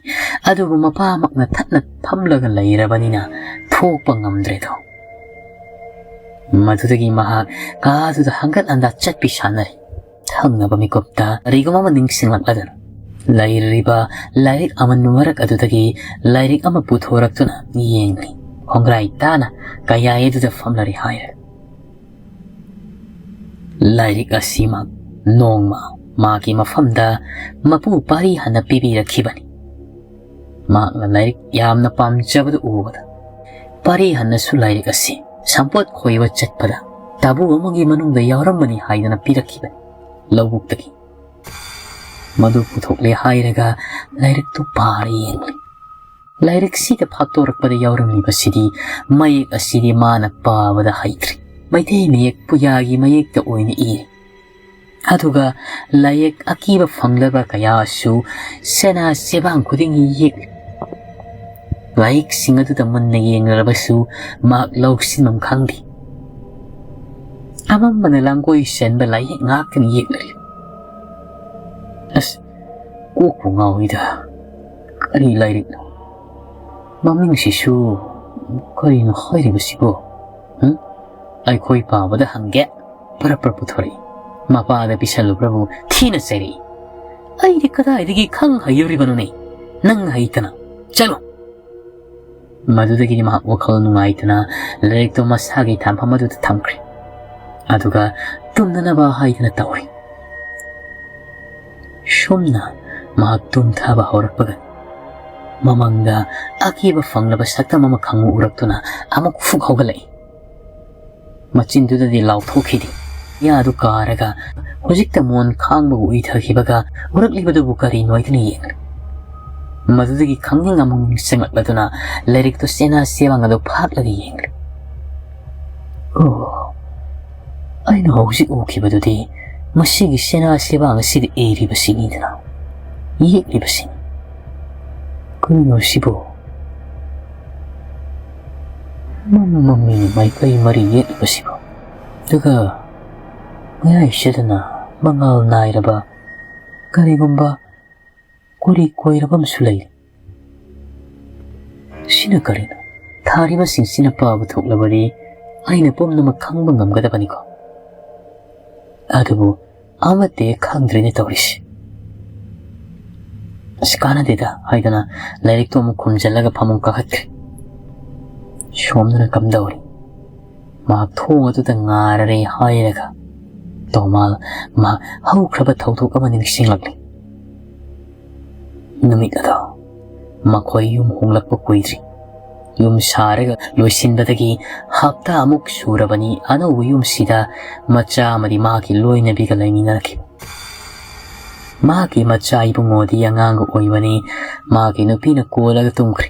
ꯑꯗꯨꯕꯨ ꯃꯄꯥꯃꯛꯅ ꯊꯠꯅ ꯐꯝꯂꯒ ꯂꯩꯔꯕꯅꯤꯅ ꯊꯣꯛꯄ ꯉꯝꯗ꯭ꯔꯦꯗꯣ꯫ ꯃꯗꯨꯗꯒꯤ ꯃꯍꯥꯛ ꯀꯥꯗꯨꯗ ꯍꯪꯒꯠ ꯍꯟꯗ ꯆꯠꯄꯤ ꯁꯥꯟꯅꯔꯤ꯫ ꯊꯪꯅꯕ ꯃꯤꯀꯨꯞꯇ ꯀꯔꯤꯒꯨꯝꯕ ꯑꯃ ꯅꯤꯡꯁꯤꯡꯂꯛꯂꯗꯨꯅ ꯂꯩꯔꯤꯕ ꯂꯥꯏꯔꯤꯛ ꯑꯃꯟꯕ ꯃꯔꯛ ꯑꯗꯨꯗꯒꯤ ꯂꯥꯏꯔꯤꯛ ꯑꯃ ꯄꯨꯊꯣꯔꯛꯇꯨꯅ ꯌꯦꯡꯂꯤ꯫ ꯈꯣꯡꯒ꯭ꯔꯥꯏ ꯇꯥꯅ ꯀꯌꯥꯏ ꯑꯗꯨꯗ ꯐꯝꯂꯔꯤ ꯍꯥꯏꯔꯦ꯫ ꯂꯥꯏꯔꯤꯛ ꯑꯁꯤꯃꯛ ꯅꯣꯡꯃ ꯃꯥꯒꯤ ꯃꯐꯝꯗ ꯃꯄꯨ ꯄꯥꯔꯤ ꯍꯟꯅ ꯄꯤꯕꯤꯔꯛꯈꯤꯕꯅꯤ꯫ ꯃꯍꯥꯛꯅ ꯂꯥꯏꯔꯤꯛ ꯌꯥꯝꯅ ꯄꯥꯝꯖꯕꯗꯨ ꯎꯕꯗ ꯄꯥꯔꯤ ꯍꯟꯅꯁꯨ ꯂꯥꯏꯔꯤꯛ ꯑꯁꯤ ꯁꯝꯄꯣꯠ ꯈꯣꯏꯕ ꯆꯠꯄꯗ ꯇꯥꯕꯨ ꯑꯃꯒꯤ ꯃꯅꯨꯡꯗ ꯌꯥꯎꯔꯝꯕꯅꯤ ꯍꯥꯏꯗꯅ ꯄꯤꯔꯛꯈꯤꯕꯅꯤ ꯂꯧꯕꯨꯛꯇꯒꯤ꯫ ꯃꯗꯨ ꯄꯨꯊꯣꯛꯂꯦ ꯍꯥꯏꯔꯒ ꯂꯥꯏꯔꯤꯛꯇꯨ ꯄꯥꯔ ꯌꯦꯡꯂꯤ꯫ ꯂꯥꯏꯔꯤꯛꯁꯤꯗ ꯐꯥꯛꯇꯣꯔꯛꯄꯗ ꯌꯥꯎꯔꯝꯂꯤꯕꯁꯤꯗꯤ ꯃꯌꯦꯛ ꯑꯁꯤꯗꯤ ꯃꯥꯅ ꯄꯥꯕꯗ ꯍꯩꯇ꯭ꯔꯤ꯫ ꯃꯩꯇꯩ ꯃꯌꯦꯛ ꯄꯨꯌꯥꯒꯤ ꯃꯌꯦꯛꯇ ꯑꯣꯏꯅ ꯏꯔꯤ꯫ ꯑꯗꯨꯒ ꯂꯥꯏꯌꯦꯛ ꯑꯀꯤꯕ ꯐꯪꯂꯕ ꯀꯌꯥꯁꯨ ꯁꯦꯅꯥ ꯆꯦꯕꯥꯡ ꯈꯨꯗꯤꯡꯒꯤ ꯌꯦꯛꯂꯤ꯫ ꯂꯥꯏꯌꯦꯛꯁꯤꯡ ꯑꯗꯨꯗ ꯃꯨꯟꯅ ꯌꯦꯡꯂꯔꯕꯁꯨ ꯃꯍꯥꯛ ꯂꯧꯁꯤꯟꯐꯝ ꯈꯪꯗꯦ꯫ ꯑꯃꯝꯕꯅ ꯂꯥꯡꯒꯣꯏ ꯆꯟꯕ ꯂꯥꯏꯌꯦꯛ ꯉꯥꯛꯇꯅ ꯌꯦꯛꯂꯔꯤ꯫ ꯑꯁ, ꯀꯣꯛꯄꯨ ꯉꯥꯎꯏꯗ꯫ ꯀꯔꯤ ꯂꯥꯏꯔꯤꯛꯅꯣ? ꯃꯃꯤꯡꯁꯤꯁꯨ ꯀꯔꯤꯅꯣ ꯍꯥꯏꯔꯤꯕꯁꯤꯕꯣ? ꯎꯝ? ꯑꯩꯈꯣꯏ ꯄꯥꯕꯗ ꯍꯪꯒꯦ꯫ ꯄꯔꯞ ꯄꯔꯞ ꯄꯨꯊꯣꯔꯛꯏ꯫ ꯃꯄꯥꯗ ꯄꯤꯁꯜꯂꯨꯕ꯭ꯔꯕꯨ ꯊꯤꯅ ꯆꯩꯔꯛꯏ꯫ ꯑꯩꯗꯤ ꯀꯗꯥꯏꯗꯒꯤ ꯈꯪ ꯍꯩꯔꯨꯔꯤꯕꯅꯣꯅꯦ? ꯅꯪ ꯍꯩꯇꯅ꯫ ꯆꯠꯂꯣ꯫ ꯃꯗꯨꯗꯒꯤꯗꯤ ꯃꯍꯥꯛ ꯋꯥꯈꯜ ꯅꯨꯡꯉꯥꯏꯇꯅ ꯂꯥꯏꯔꯤꯛꯇꯨ ꯃꯁꯥꯒꯤ ꯊꯝꯐꯝ ꯑꯗꯨꯗ ꯊꯝꯈ꯭ꯔꯦ꯫ ꯑꯗꯨꯒ ꯇꯨꯝꯅꯅꯕ ꯍꯥꯏꯗꯅ ꯇꯧꯔꯤ꯫ ꯁꯨꯝꯅ ꯃꯍꯥꯛ ꯇꯨꯝꯊꯕ ꯍꯧꯔꯛꯄꯒ ꯃꯃꯪꯗ ꯑꯀꯤꯕ ꯐꯪꯂꯕ ꯁꯛꯇꯝ ꯑꯃ ꯈꯪꯎ ꯎꯔꯛꯇꯨꯅ ꯑꯃꯨꯛ ꯐꯨꯛ ꯍꯧꯒꯠꯂꯛꯏ꯫ ꯃꯆꯤꯟꯗꯨꯗꯗꯤ ꯂꯥꯎꯊꯣꯛꯈꯤꯗꯦ꯫ ꯌꯥꯗꯨ ꯀꯥꯔꯒ ꯍꯧꯖꯤꯛꯇ ꯃꯣꯟ ꯈꯥꯡꯕꯕꯨ ꯎꯏꯊꯈꯤꯕꯒ ꯎꯔꯛꯂꯤꯕꯗꯨꯕꯨ ꯀꯔꯤꯅꯣ ꯍꯥꯏꯗꯨꯅ ꯌꯦꯡꯂꯤ꯫ ꯃꯗꯨꯗꯒꯤ ꯈꯪꯅꯤꯡ ꯑꯃꯨꯛ ꯅꯤꯡꯁꯤꯡꯂꯛꯂꯗꯨꯅ ꯂꯥꯏꯔꯤꯛꯇꯨ ꯆꯦꯅꯥ ꯆꯦꯕꯥꯡ ꯑꯗꯨ ꯐꯥꯛꯂꯒ ꯌꯦꯡꯂꯤ꯫ ꯑꯣ, ꯑꯩꯅ ꯍꯧꯖꯤꯛ ꯎꯈꯤꯕꯗꯨꯗꯤ ꯃꯁꯤꯒꯤ ꯆꯦꯅꯥ ꯆꯦꯕꯥꯡ ꯑꯁꯤꯗ ꯏꯔꯤꯕꯁꯤꯅꯤꯗꯅ, ꯌꯦꯛꯂꯤꯕꯁꯤꯅꯤ꯫ ꯀꯔꯤꯅꯣ ꯁꯤꯕꯨ? ꯃꯝ ꯃꯝꯃꯤ ꯃꯥꯏꯀꯩ ꯃꯔꯤ ꯌꯦꯛꯂꯤꯕꯁꯤꯕꯨ? ꯑꯗꯨꯒ ꯃꯌꯥꯏꯁꯤꯗꯅ ꯃꯉꯥꯜ ꯅꯥꯏꯔꯕ ꯀꯔꯤꯒꯨꯝꯕ ꯀꯨꯔꯤ ꯀꯣꯏꯔꯕ ꯑꯃꯁꯨ ꯂꯩꯔꯤ꯫ ꯁꯤꯅ ꯀꯔꯤꯅꯣ? ꯊꯥꯔꯤꯕꯁꯤꯡꯁꯤꯅ ꯄꯥꯕ ꯊꯣꯛꯂꯕꯗꯤ ꯑꯩꯅ ꯄꯨꯝꯅꯃꯛ ꯈꯪꯕ ꯉꯝꯒꯗꯕꯅꯤꯀꯣ꯫ ꯑꯗꯨꯕꯨ ꯑꯃꯠꯇ ꯍꯦꯛ ꯈꯪꯗ꯭ꯔꯦꯅꯦ ꯇꯧꯔꯤꯁꯤ꯫ "ꯑꯁ, ꯀꯥꯟꯅꯗꯦꯗ" ꯍꯥꯏꯗꯅ ꯂꯥꯏꯔꯤꯛꯇꯣ ꯑꯃꯨꯛ ꯈꯨꯝꯖꯤꯜꯂꯒ ꯐꯃꯨꯡ ꯀꯥꯈꯠꯈ꯭ꯔꯦ꯫ ꯁꯣꯝꯗꯅ ꯀꯝꯗꯧꯔꯤ? ꯃꯍꯥꯛ ꯊꯣꯡ ꯑꯗꯨꯗ ꯉꯥꯔꯔꯦ ꯍꯥꯏꯔꯒ ꯇꯣꯃꯥꯜ ꯃꯍꯥꯛ ꯍꯧꯈ꯭ꯔꯕ ꯊꯧꯗꯣꯛ ꯑꯃ ꯅꯤꯡꯁꯤꯡꯂꯛꯂꯤ꯫ ꯅꯨꯃꯤꯠ ꯑꯗꯣ ꯃꯈꯣꯏ ꯌꯨꯝ ꯍꯣꯡꯂꯛꯄ ꯀꯨꯏꯗ꯭ꯔꯤ꯫ ꯌꯨꯝ ꯁꯥꯔꯒ ꯂꯣꯏꯁꯤꯟꯕꯗꯒꯤ ꯍꯞꯇꯥ ꯑꯃꯨꯛ ꯁꯨꯔꯕꯅꯤ ꯑꯅꯧꯕ ꯌꯨꯝꯁꯤꯗ ꯃꯆꯥ ꯑꯃꯗꯤ ꯃꯍꯥꯛꯀꯤ ꯂꯣꯏꯅꯕꯤꯒ ꯂꯩꯃꯤꯟꯅꯔꯛꯈꯤꯕ꯫ ꯃꯍꯥꯛꯀꯤ ꯃꯆꯥ ꯏꯕꯨꯡꯉꯣꯗꯤ ꯑꯉꯥꯡꯒ ꯑꯣꯏꯕꯅꯤ꯫ ꯃꯍꯥꯛꯀꯤ ꯅꯨꯄꯤꯅ ꯀꯣꯜꯂꯒ ꯇꯨꯝꯈ꯭ꯔꯦ꯫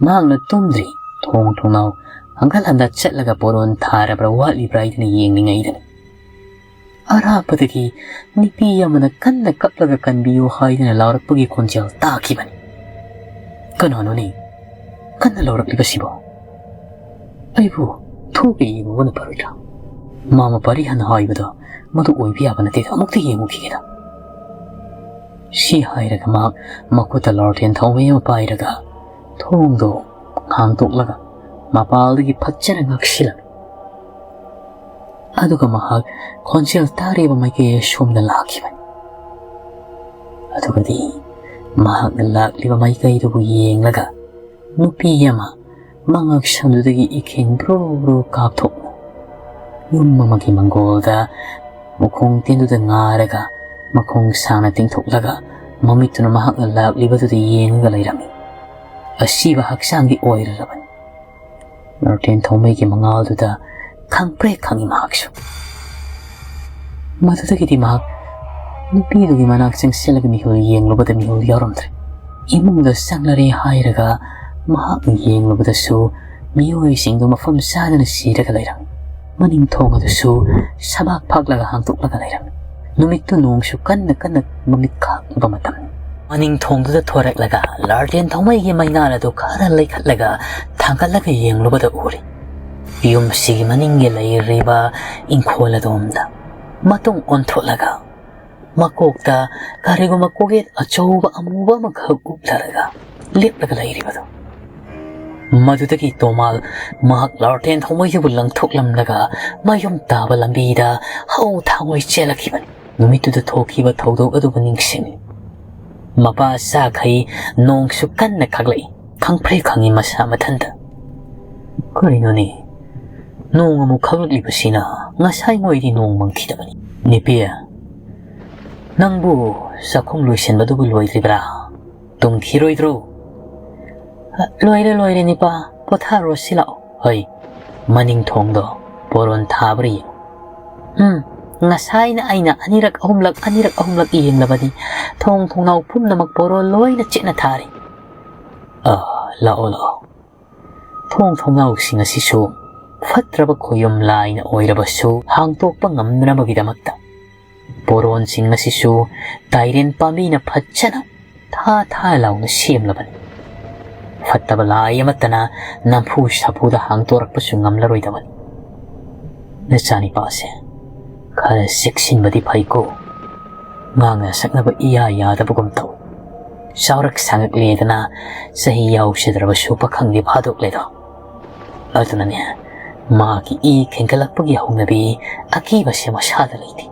ꯃꯍꯥꯛꯅ ꯇꯨꯝꯗ꯭ꯔꯤ꯫ ꯊꯣꯡ ꯊꯣꯡꯅꯥꯎ ꯍꯪꯒꯠ ꯍꯟꯗ ꯆꯠꯂꯒ ꯄꯣꯔꯣꯟ ꯊꯥꯔꯕ꯭ꯔꯥ ꯋꯥꯠꯂꯤꯕ꯭ꯔꯥ ꯍꯥꯏꯗꯅ ꯌꯦꯡꯂꯤꯉꯩꯗꯅꯤ꯫ ꯑꯔꯥꯞꯄꯗꯒꯤ ꯅꯨꯄꯤ ꯑꯃꯅ ꯀꯟꯅ ꯀꯞꯂꯒ "ꯀꯟꯕꯤꯌꯨ" ꯍꯥꯏꯗꯨꯅ ꯂꯥꯎꯔꯛꯄꯒꯤ ꯈꯣꯟꯖꯦꯜ ꯇꯥꯈꯤꯕꯅꯤ꯫ "ꯀꯅꯥꯅꯣꯅꯦ ꯀꯟꯅ ꯂꯥꯎꯔꯛꯂꯤꯕꯁꯤꯕꯣ? ꯑꯩꯕꯨ ꯊꯣꯛꯀꯦ ꯌꯦꯡꯉꯨꯕꯅ ꯐꯔꯣꯏꯗ꯭ꯔꯥ? ꯃꯥꯃ ꯄꯥꯔꯤ ꯍꯥꯟꯅ ꯍꯥꯏꯕꯗꯣ ꯃꯗꯨ ꯑꯣꯏꯕ ꯌꯥꯕ ꯅꯠꯇꯦ, ꯑꯃꯨꯛꯇ ꯌꯦꯡꯉꯨꯈꯤꯒꯦꯗ"꯫ ꯁꯤ ꯍꯥꯏꯔꯒ ꯃꯍꯥꯛ ꯃꯈꯨꯠꯇ ꯂꯥꯔꯇꯦꯟ ꯊꯧꯃꯩ ꯑꯃ ꯄꯥꯏꯔꯒ ꯊꯣꯡꯗꯣ ꯍꯥꯡꯗꯣꯛꯂꯒ ꯃꯄꯥꯜꯗꯒꯤ ꯐꯖꯅ ꯉꯥꯛꯁꯤꯜꯂꯝꯃꯤ꯫ ꯑꯗꯨꯒ ꯃꯍꯥꯛ ꯈꯣꯟꯖꯦꯜ ꯇꯥꯔꯤꯕ ꯃꯥꯏꯀꯩ ꯑꯁꯣꯝꯗ ꯂꯥꯛꯈꯤꯕꯅꯤ꯫ ꯑꯗꯨꯒꯗꯤ ꯃꯍꯥꯛꯅ ꯂꯥꯛꯂꯤꯕ ꯃꯥꯏꯀꯩꯗꯨꯕꯨ ꯌꯦꯡꯂꯒ ꯅꯨꯄꯤ ꯑꯃ ꯃꯉꯛ ꯁꯝꯗꯨꯗꯒꯤ ꯏꯈꯦꯡ ꯕ꯭ꯔꯨ ꯕ꯭ꯔꯨ ꯀꯥꯞꯊꯣꯛꯅ ꯌꯨꯝ ꯑꯃꯒꯤ ꯃꯪꯒꯣꯜꯗ ꯃꯈꯣꯡ ꯇꯦꯟꯗꯨꯗ ꯉꯥꯔꯒ, ꯃꯈꯣꯡ ꯁꯥꯡꯅ ꯇꯤꯡꯊꯣꯛꯂꯒ, ꯃꯃꯤꯠꯇꯨꯅ ꯃꯍꯥꯛꯅ ꯂꯥꯛꯂꯤꯕꯗꯨꯗ ꯌꯦꯡꯂꯒ ꯂꯩꯔꯝꯃꯤ꯫ ꯑꯁꯤꯕ ꯍꯛꯆꯥꯡꯗꯤ ꯑꯣꯏꯔꯔꯕꯅꯤ꯫ ꯂꯥꯔꯇꯦꯟ ꯊꯧꯃꯩꯒꯤ ꯃꯉꯥꯜꯗꯨꯗ ꯈꯪꯄ꯭ꯔꯦꯛ ꯈꯪꯉꯤ ꯃꯍꯥꯛꯁꯨ꯫ ꯃꯗꯨꯗꯒꯤꯗꯤ ꯃꯍꯥꯛ ꯅꯨꯄꯤꯗꯨꯒꯤ ꯃꯅꯥꯛ ꯆꯪꯁꯤꯜꯂꯒ ꯃꯤꯍꯨꯜ ꯌꯦꯡꯂꯨꯕꯗ ꯃꯤꯍꯨꯜ ꯌꯥꯎꯔꯝꯗ꯭ꯔꯦ꯫ ꯏꯃꯨꯡꯗ ꯆꯪꯂꯔꯦ ꯍꯥꯏꯔꯒ ꯃꯍꯥꯛꯅ ꯌꯦꯡꯂꯨꯕꯗꯁꯨ ꯃꯤꯑꯣꯏꯁꯤꯡꯗꯨ ꯃꯐꯝ ꯆꯥꯗꯅ ꯁꯤꯔꯒ ꯂꯩꯔꯝꯃꯤ꯫ ꯃꯅꯤꯡ ꯊꯣꯡ ꯑꯗꯨꯁꯨ ꯁꯕꯥꯛ ꯐꯥꯛꯂꯒ ꯍꯥꯡꯗꯣꯛꯂꯒ ꯂꯩꯔꯝꯃꯤ꯫ ꯅꯨꯃꯤꯠꯇꯨ ꯅꯣꯡꯁꯨ ꯀꯟꯅ ꯀꯟꯅ ꯃꯃꯤꯠ ꯈꯥꯛꯂꯕ ꯃꯇꯝꯅꯤ꯫ ꯃꯅꯤꯡ ꯊꯣꯡꯗꯨꯗ ꯊꯣꯔꯛꯂꯒ ꯂꯥꯔꯇꯦꯟ ꯊꯧꯃꯩꯒꯤ ꯃꯩꯉꯥꯜ ꯑꯗꯨ ꯈꯔ ꯂꯩꯈꯠꯂꯒ ꯊꯥꯡꯒꯠꯂꯒ ꯌꯦꯡꯂꯨꯕꯗ ꯎꯔꯤ, ꯌꯨꯝꯁꯤꯒꯤ ꯃꯅꯤꯡꯒꯤ ꯂꯩꯔꯤꯕ ꯏꯪꯈꯣꯜ ꯑꯗꯣꯝꯗ ꯃꯇꯨꯡ ꯑꯣꯟꯊꯣꯛꯂꯒ ꯃꯀꯣꯛꯇ ꯀꯔꯤꯒꯨꯝꯕ ꯀꯣꯛꯌꯦꯠ ꯑꯆꯧꯕ ꯑꯃꯨꯕ ꯑꯃꯈꯛ ꯎꯞꯂꯔꯒ ꯂꯦꯞꯂꯒ ꯂꯩꯔꯤꯕꯗꯨ꯫ ꯃꯗꯨꯗꯒꯤ ꯇꯣꯃꯥꯜ ꯃꯍꯥꯛ ꯂꯥꯔꯇꯦꯟ ꯊꯧꯃꯩꯗꯨꯕꯨ ꯂꯪꯊꯣꯛꯂꯝꯂꯒ ꯃꯌꯨꯝ ꯇꯥꯕ ꯂꯝꯕꯤꯗ ꯍꯧ ꯊꯥꯡꯉꯣꯏ ꯆꯦꯜꯂꯛꯈꯤꯕꯅꯤ꯫ ꯅꯨꯃꯤꯠꯇꯨꯗ ꯊꯣꯛꯈꯤꯕ ꯊꯧꯗꯣꯛ ꯑꯗꯨꯕꯨ ꯅꯤꯡꯁꯤꯡꯂꯤ꯫ ꯃꯄꯥ ꯆꯥꯈꯩ ꯅꯣꯡꯁꯨ ꯀꯟꯅ ꯈꯥꯛꯂꯛꯏ꯫ ꯈꯪꯄ꯭ꯔꯦꯛ ꯈꯪꯉꯤ ꯃꯁꯥ ꯃꯊꯟꯇ꯫ "ꯀꯔꯤꯅꯣꯅꯦ? ꯅꯣꯡ ꯑꯃꯨꯛ ꯈꯥꯛꯂꯛꯂꯤꯕꯁꯤꯅ? ꯉꯁꯥꯏ ꯃꯣꯏꯗꯤ ꯅꯣꯡ ꯃꯪꯈꯤꯗꯕꯅꯤ꯫" "ꯅꯤꯄꯤ, ꯅꯪꯕꯨ ꯆꯥꯛꯈꯨꯝ ꯂꯣꯏꯁꯤꯟꯕꯗꯨꯕꯨ ꯂꯣꯏꯗ꯭ꯔꯤꯕ꯭ꯔꯥ? ꯇꯨꯝꯈꯤꯔꯣꯏꯗ꯭ꯔꯣ?" "ꯂꯣꯏꯔꯦ, ꯂꯣꯏꯔꯦ ꯅꯤꯄꯥ, ꯄꯣꯊꯥꯔꯣ, ꯁꯤ ꯂꯥꯛꯑꯣ꯫" "ꯍꯣꯏ, ꯃꯅꯤꯡ ꯊꯣꯡꯗꯣ ꯄꯣꯔꯣꯟ ꯊꯥꯕ꯭ꯔꯥ ꯌꯦꯡꯉꯨ꯫" "ꯎꯝ, ꯉꯁꯥꯏꯅ ꯑꯩꯅ ꯑꯅꯤꯔꯛ ꯑꯍꯨꯝꯂꯛ, ꯑꯅꯤꯔꯛ ꯑꯍꯨꯝꯂꯛ ꯌꯦꯡꯂꯕꯅꯤ꯫ ꯊꯣꯡ ꯊꯣꯡꯅꯥꯎ ꯄꯨꯝꯅꯃꯛ ꯄꯣꯔꯣꯟ ꯂꯣꯏꯅ ꯆꯦꯠꯅ ꯊꯥꯔꯤ꯫" "ꯑ, ꯂꯥꯛꯑꯣ, ꯂꯥꯛꯑꯣ꯫ ꯊꯣꯡ ꯊꯣꯡꯅꯥꯎꯁꯤꯡ ꯑꯁꯤꯁꯨ ꯐꯠꯇ꯭ꯔꯕ ꯈꯣꯌꯨꯝ ꯂꯥꯏꯅ ꯑꯣꯏꯔꯕꯁꯨ ꯍꯥꯡꯇꯣꯛꯄ ꯉꯝꯅꯕꯒꯤꯗꯃꯛꯇ ꯄꯣꯔꯣꯟꯁꯤꯡ ꯑꯁꯤꯁꯨ ꯇꯥꯏꯔꯦꯟ ꯄꯥꯝꯕꯤꯅ ꯐꯖꯅ ꯊꯥ ꯊꯥ ꯂꯥꯎꯅ ꯁꯦꯝꯂꯕꯅꯤ꯫ ꯐꯠꯇꯕ ꯂꯥꯏ ꯑꯃꯠꯇꯅ ꯅꯝꯐꯨ ꯁꯥꯐꯨꯗ ꯍꯥꯡꯇꯣꯔꯛꯄꯁꯨ ꯉꯝꯂꯔꯣꯏꯗꯕꯅꯤ꯫ ꯅꯆꯥꯅꯤꯄꯥꯁꯦ ꯈꯔ ꯆꯦꯛꯁꯤꯟꯕꯗꯤ ꯐꯩꯀꯣ꯫ ꯉꯥꯡꯅ ꯁꯛꯅꯕ ꯏꯌꯥ ꯌꯥꯗꯕꯒꯨꯝ ꯇꯧ꯫ ꯆꯥꯎꯔꯛ ꯁꯥꯡꯉꯛꯂꯦꯗꯅ ꯆꯍꯤ ꯌꯥꯎꯁꯤꯗ꯭ꯔꯕꯁꯨ ꯄꯥꯈꯪꯗꯤ ꯐꯥꯗꯣꯛꯂꯦꯗꯣ꯫ ꯑꯗꯨꯅꯅꯦ, ꯃꯥꯒꯤ ꯏ ꯈꯦꯡꯒꯠꯂꯛꯄꯒꯤ ꯍꯧꯅꯕꯤ ꯑꯀꯤꯕꯁꯦ ꯃꯁꯥꯗ ꯂꯩꯇꯦ꯫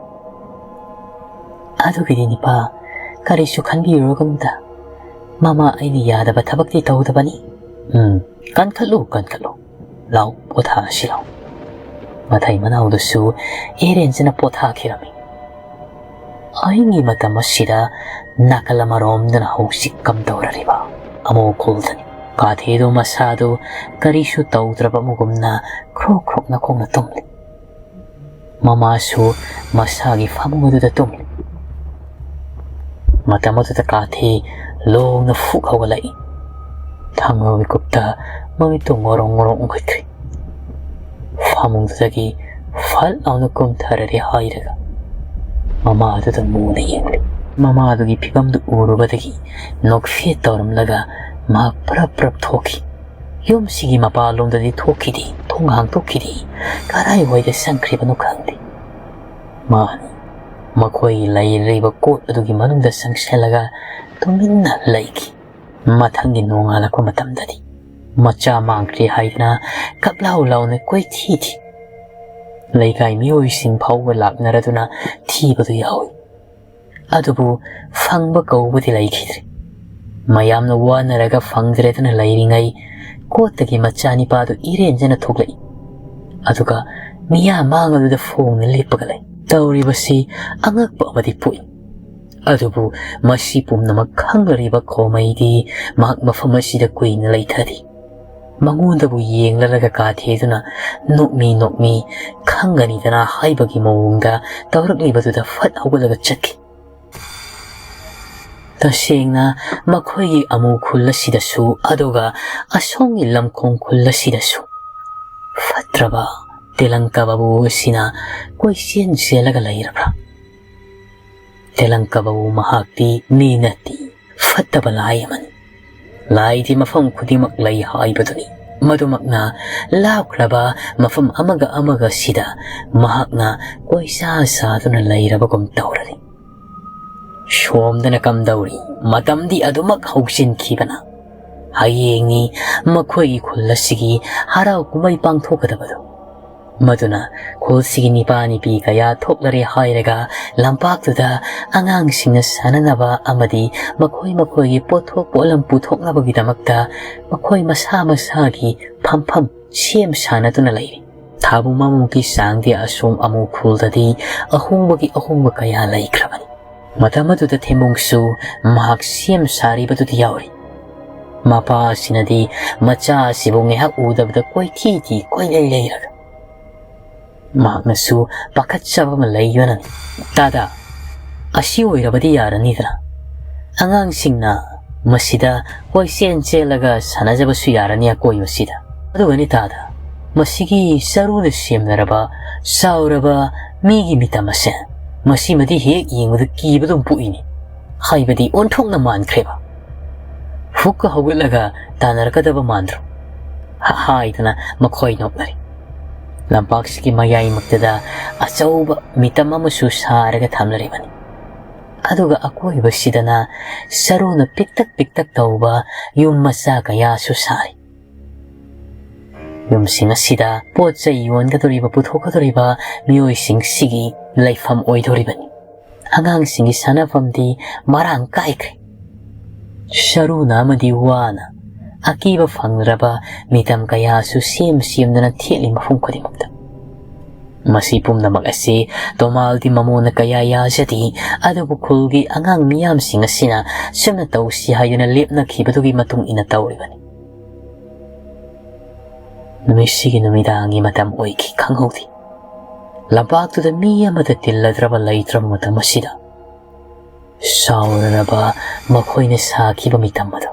ꯑꯗꯨꯒꯤꯗꯤ ꯅꯤꯄꯥ, ꯀꯔꯤꯁꯨ ꯈꯟꯕꯤꯔꯨꯔꯒꯅꯨꯗ꯫ ꯃꯃꯥ ꯑꯩꯅ ꯌꯥꯗꯕ ꯊꯕꯛꯇꯤ ꯇꯧꯗꯕꯅꯤ꯫ ꯎꯝ, ꯀꯟꯈꯠꯂꯨ, ꯀꯟꯈꯠꯂꯨ꯫ ꯂꯥꯎ, ꯄꯣꯊꯥꯁꯤ ꯂꯥꯎ꯫ ꯃꯊꯩ ꯃꯅꯥꯎꯗꯨꯁꯨ ꯏꯔꯦꯟꯖꯅ ꯄꯣꯊꯥꯈꯤꯔꯝꯃꯤ꯫ ꯑꯍꯤꯡꯒꯤ ꯃꯇꯝ ꯑꯁꯤꯗ ꯅꯥꯀꯜ ꯑꯃꯔꯣꯝꯗꯅ ꯍꯧꯖꯤꯛ ꯀꯝꯗꯧꯔꯤꯕ ꯑꯃꯣ ꯈꯨꯜꯗꯅꯤ꯫ ꯀꯥꯊꯦꯗꯨ ꯃꯁꯥꯗꯨ ꯀꯔꯤꯁꯨ ꯇꯧꯗ꯭ꯔꯕ ꯑꯃꯒꯨꯝꯅ ꯈ꯭ꯔꯣꯛ ꯈ꯭ꯔꯣꯛ ꯅꯈꯣꯡꯅ ꯇꯨꯝꯂꯤ꯫ ꯃꯃꯥꯁꯨ ꯃꯁꯥꯒꯤ ꯐꯃꯨꯡ ꯑꯗꯨꯗ ꯇꯨꯝꯂꯤ꯫ ꯃꯇꯝ ꯑꯗꯨꯗ ꯀꯥꯊꯦ ꯂꯣꯡꯅ ꯐꯨꯛ ꯍꯧꯒꯠꯂꯛꯏ꯫ ꯊꯪꯅꯕ ꯃꯤꯀꯨꯞꯇ ꯃꯃꯤꯠꯇꯨ ꯉꯣꯔꯣꯡ ꯉꯣꯔꯣꯡ ꯎꯪꯈꯠꯈ꯭ꯔꯦ꯫ ꯐꯃꯨꯡꯗꯨꯗꯒꯤ ꯐꯠ ꯂꯥꯎꯅ ꯀꯨꯝꯊꯔꯔꯦ ꯍꯥꯏꯔꯒ ꯃꯃꯥꯗꯨꯗ ꯃꯨꯅ ꯌꯦꯡꯂꯤ꯫ ꯃꯃꯥꯗꯨꯒꯤ ꯐꯤꯕꯝꯗꯨ ꯎꯔꯨꯕꯗꯒꯤ ꯅꯣꯛꯐꯦꯠ ꯇꯧꯔꯝꯂꯒ ꯃꯍꯥꯛ ꯄ꯭ꯔꯞ ꯄ꯭ꯔꯞ ꯊꯣꯛꯈꯤ꯫ ꯌꯨꯝꯁꯤꯒꯤ ꯃꯄꯥꯟꯂꯣꯝꯗꯗꯤ ꯊꯣꯛꯈꯤꯗꯦ, ꯊꯣꯡ ꯍꯥꯡꯗꯣꯛꯈꯤꯗꯦ꯫ ꯀꯗꯥꯏꯋꯥꯏꯗ ꯆꯪꯈ꯭ꯔꯤꯕꯅꯣ ꯈꯪꯗꯦ꯫ ꯃꯥꯅꯤ, ꯃꯈꯣꯏꯒꯤ ꯂꯩꯔꯤꯕ ꯀꯣꯠ ꯑꯗꯨꯒꯤ ꯃꯅꯨꯡꯗ ꯆꯪꯁꯤꯜꯂꯒ ꯇꯨꯃꯤꯟꯅ ꯂꯩꯈꯤ꯫ ꯃꯊꯪꯒꯤ ꯅꯣꯡꯉꯥꯜꯂꯛꯄ ꯃꯇꯝꯗꯗꯤ ꯃꯆꯥ ꯃꯥꯡꯈ꯭ꯔꯦ ꯍꯥꯏꯗꯨꯅ ꯀꯞꯂꯥꯎ ꯂꯥꯎꯅ ꯀꯣꯏꯊꯤ ꯊꯤ꯫ ꯂꯩꯀꯥꯏ ꯃꯤꯑꯣꯏꯁꯤꯡ ꯐꯥꯎꯕ ꯂꯥꯛꯅꯔꯗꯨꯅ ꯊꯤꯕꯗꯨ ꯌꯥꯎꯏ꯫ ꯑꯗꯨꯕꯨ ꯐꯪꯕ ꯀꯧꯕꯗꯤ ꯂꯩꯈꯤꯗ꯭ꯔꯦ꯫ ꯃꯌꯥꯝꯅ ꯋꯥꯅꯔꯒ ꯐꯪꯗ꯭ꯔꯦꯗꯅ ꯂꯩꯔꯤꯉꯩ, ꯀꯣꯠꯇꯒꯤ ꯃꯆꯥꯅꯤꯄꯥꯗꯨ ꯏꯔꯦꯟꯖꯅ ꯊꯣꯛꯂꯛꯏ꯫ ꯑꯗꯨꯒ ꯃꯤꯌꯥ ꯃꯥꯡ ꯑꯗꯨꯗ ꯐꯣꯡꯅ ꯂꯦꯞꯄꯒ ꯂꯩ꯫ ꯇꯧꯔꯤꯕꯁꯤ ꯑꯉꯛꯄ ꯑꯃꯗꯤ ꯄꯣꯛꯏ꯫ ꯑꯗꯨꯕꯨ ꯃꯁꯤ ꯄꯨꯝꯅꯃꯛ ꯈꯪꯂꯔꯤꯕ ꯈꯣꯃꯩꯗꯤ ꯃꯍꯥꯛ ꯃꯐꯝ ꯑꯁꯤꯗ ꯀꯨꯏꯅ ꯂꯩꯊꯗꯦ꯫ ꯃꯉꯣꯟꯗꯕꯨ ꯌꯦꯡꯂꯔꯒ ꯀꯥꯊꯦꯗꯨꯅ ꯅꯣꯛꯃꯤ ꯅꯣꯛꯃꯤ ꯈꯪꯒꯅꯤꯗꯅ ꯍꯥꯏꯕꯒꯤ ꯃꯑꯣꯡꯗ ꯇꯧꯔꯛꯂꯤꯕꯗꯨꯗ ꯐꯠ ꯍꯧꯒꯠꯂꯒ ꯆꯠꯈꯤ꯫ ꯇꯁꯦꯡꯅ ꯃꯈꯣꯏꯒꯤ ꯑꯃꯨ ꯈꯨꯜ ꯑꯁꯤꯗꯁꯨ, ꯑꯗꯨꯒ ꯑꯁꯣꯝꯒꯤ ꯂꯝꯈꯣꯡ ꯈꯨꯜ ꯑꯁꯤꯗꯁꯨ ꯐꯠꯇ꯭ꯔꯕ ꯇꯦꯂꯪꯀꯕꯕꯨ ꯑꯁꯤꯅ ꯀꯣꯏꯆꯦꯟ ꯆꯦꯜꯂꯒ ꯂꯩꯔꯕ꯭ꯔꯥ? ꯇꯦꯂꯪꯀꯕꯕꯨ ꯃꯍꯥꯛꯇꯤ ꯃꯤ ꯅꯠꯇꯦ, ꯐꯠꯇꯕ ꯂꯥꯏ ꯑꯃꯅꯤ꯫ ꯂꯥꯏꯗꯤ ꯃꯐꯝ ꯈꯨꯗꯤꯡꯃꯛ ꯂꯩ ꯍꯥꯏꯕꯗꯨꯅꯤ꯫ ꯃꯗꯨꯃꯛꯅ ꯂꯥꯞꯈ꯭ꯔꯕ ꯃꯐꯝ ꯑꯃꯒ ꯑꯃꯒ ꯁꯤꯗ ꯃꯍꯥꯛꯅ ꯀꯣꯏꯆꯥ ꯆꯥꯗꯨꯅ ꯂꯩꯔꯕꯒꯨꯝ ꯇꯧꯔꯅꯤ꯫ ꯁꯣꯝꯗꯅ ꯀꯝꯗꯧꯔꯤ? ꯃꯇꯝꯗꯤ ꯑꯗꯨꯃꯛ ꯍꯧꯖꯤꯟꯈꯤꯕꯅ꯫ ꯍꯌꯦꯡꯅꯤ ꯃꯈꯣꯏꯒꯤ ꯈꯨꯜ ꯑꯁꯤꯒꯤ ꯍꯔꯥꯎ ꯀꯨꯝꯍꯩ ꯄꯥꯡꯊꯣꯛꯀꯗꯕꯗꯨ꯫ ꯃꯗꯨꯅ ꯈꯨꯜꯁꯤꯒꯤ ꯅꯤꯄꯥ ꯅꯤꯄꯤ ꯀꯌꯥ ꯊꯣꯛꯂꯔꯦ ꯍꯥꯏꯔꯒ ꯂꯝꯄꯥꯛꯇꯨꯗ ꯑꯉꯥꯡꯁꯤꯡꯅ ꯁꯥꯟꯅꯅꯕ ꯑꯃꯗꯤ ꯃꯈꯣꯏ ꯃꯈꯣꯏꯒꯤ ꯄꯣꯠꯊꯣꯛ ꯄꯣꯠꯂꯝ ꯄꯨꯊꯣꯛꯅꯕꯒꯤꯗꯃꯛꯇ ꯃꯈꯣꯏ ꯃꯁꯥ ꯃꯁꯥꯒꯤ ꯐꯝꯐꯝ ꯁꯦꯝ ꯁꯥꯅꯗꯨꯅ ꯂꯩꯔꯤ꯫ ꯊꯥꯕꯨ ꯃꯃꯨꯒꯤ ꯆꯥꯡꯗꯤ ꯑꯁꯣꯝ ꯑꯃꯨ ꯈꯨꯜꯗꯗꯤ ꯑꯍꯣꯡꯕꯒꯤ ꯑꯍꯣꯡꯕ ꯀꯌꯥ ꯂꯩꯈ꯭ꯔꯕꯅꯤ꯫ ꯃꯇꯝ ꯑꯗꯨꯗ ꯊꯦꯝꯕꯨꯡꯁꯨ ꯃꯍꯥꯛ ꯁꯦꯝ ꯁꯥꯔꯤꯕꯗꯨꯗ ꯌꯥꯎꯔꯤ꯫ ꯃꯄꯥ ꯑꯁꯤꯅꯗꯤ ꯃꯆꯥ ꯑꯁꯤꯕꯨ ꯉꯥꯏꯍꯥꯛ ꯎꯗꯕꯗ ꯀꯣꯏꯊꯤ ꯊꯤ ꯀꯣꯏꯂꯩ ꯂꯩꯔꯒ꯫ ꯃꯍꯥꯛꯅꯁꯨ ꯄꯥꯈꯠꯆꯕ ꯑꯃ ꯂꯩꯕꯅꯅꯤ꯫ "ꯇꯥꯗꯥ, ꯑꯁꯤ ꯑꯣꯏꯔꯕꯗꯤ ꯌꯥꯔꯅꯤꯗꯅ꯫ ꯑꯉꯥꯡꯁꯤꯡꯅ ꯃꯁꯤꯗ ꯀꯣꯏꯆꯦꯟ ꯆꯦꯜꯂꯒ ꯁꯥꯟꯅꯖꯕꯁꯨ ꯌꯥꯔꯅꯤ ꯑꯀꯣꯏꯕꯁꯤꯗ꯫ ꯑꯗꯨꯒꯅꯤ ꯇꯥꯗꯥ, ꯃꯁꯤꯒꯤ ꯆꯔꯨꯅ ꯁꯦꯝꯅꯔꯕ ꯆꯥꯎꯔꯕ ꯃꯤꯒꯤ ꯃꯤꯇꯝ ꯑꯁꯦ, ꯃꯁꯤꯃꯗꯤ ꯍꯦꯛ ꯌꯦꯡꯕꯗ ꯀꯤꯕ ꯑꯗꯨꯝ ꯄꯣꯛꯏꯅꯤ꯫ ꯍꯥꯏꯕꯗꯤ ꯑꯣꯟꯊꯣꯛꯅ ꯃꯥꯟꯈ꯭ꯔꯦꯕ꯫ ꯍꯨꯛꯀ ꯍꯧꯒꯠꯂꯒ ꯇꯥꯟꯅꯔꯛꯀꯗꯕ ꯃꯥꯟꯗ꯭ꯔꯣ?" ꯍꯥꯏꯗꯨꯅ ꯃꯈꯣꯏ ꯅꯣꯛꯅꯔꯤ꯫ ꯂꯝꯄꯥꯛꯁꯤꯒꯤ ꯃꯌꯥꯏꯃꯛꯇꯗ ꯑꯆꯧꯕ ꯃꯤꯇꯝ ꯑꯃꯁꯨ ꯁꯥꯔꯒ ꯊꯝꯂꯔꯤꯕꯅꯤ꯫ ꯑꯗꯨꯒ ꯑꯀꯣꯏꯕꯁꯤꯗꯅ ꯆꯔꯨꯅ ꯄꯤꯛꯇꯛ ꯄꯤꯛꯇꯛ ꯇꯧꯕ ꯌꯨꯝ ꯃꯆꯥ ꯀꯌꯥꯁꯨ ꯁꯥꯔꯤ꯫ ꯌꯨꯝꯁꯤꯡ ꯑꯁꯤꯗ ꯄꯣꯠ ꯆꯩ ꯌꯣꯟꯒꯗꯧꯔꯤꯕ, ꯄꯨꯊꯣꯛꯀꯗꯧꯔꯤꯕ ꯃꯤꯑꯣꯏꯁꯤꯡꯁꯤꯒꯤ ꯂꯩꯐꯝ ꯑꯣꯏꯗꯧꯔꯤꯕꯅꯤ꯫ ꯑꯉꯥꯡꯁꯤꯡꯒꯤ ꯁꯥꯟꯅꯐꯝꯗꯤ ꯃꯔꯥꯡ ꯀꯥꯏꯈ꯭ꯔꯦ꯫ ꯁꯔꯨꯅ ꯑꯃꯗꯤ ꯋꯥꯅ ꯑꯀꯤꯕ ꯐꯪꯗ꯭ꯔꯕ ꯃꯤꯇꯝ ꯀꯌꯥꯁꯨ ꯁꯦꯝ ꯁꯦꯝꯗꯨꯅ ꯊꯦꯠꯂꯤ ꯃꯐꯝ ꯈꯨꯗꯤꯡꯃꯛꯇ꯫ ꯃꯁꯤ ꯄꯨꯝꯅꯃꯛ ꯑꯁꯤ ꯇꯣꯃꯥꯜꯗꯤ ꯃꯃꯣꯟꯅ ꯀꯌꯥ ꯌꯥꯖꯗꯦ, ꯑꯗꯨꯕꯨ ꯈꯨꯜꯒꯤ ꯑꯉꯥꯡ ꯃꯤꯌꯥꯝꯁꯤꯡ ꯑꯁꯤꯅ ꯁꯨꯝꯅ ꯇꯧꯁꯤ ꯍꯥꯏꯗꯨꯅ ꯂꯦꯞꯅꯈꯤꯕꯗꯨꯒꯤ ꯃꯇꯨꯡ ꯏꯟꯅ ꯇꯧꯔꯤꯕꯅꯤ꯫ ꯅꯨꯃꯤꯠꯁꯤꯒꯤ ꯅꯨꯃꯤꯗꯥꯡꯒꯤ ꯃꯇꯝ ꯑꯣꯏꯈꯤ, ꯈꯪꯍꯧꯗꯦ꯫ ꯂꯝꯄꯥꯛꯇꯨꯗ ꯃꯤ ꯑꯃꯠꯇ ꯇꯤꯜꯂꯗ꯭ꯔꯕ ꯂꯩꯇ꯭ꯔꯕ ꯃꯇꯝ ꯑꯁꯤꯗ, ꯁꯥꯎꯅꯔꯕ ꯃꯈꯣꯏꯅ ꯁꯥꯈꯤꯕ ꯃꯤꯇꯝ ꯑꯗꯨ,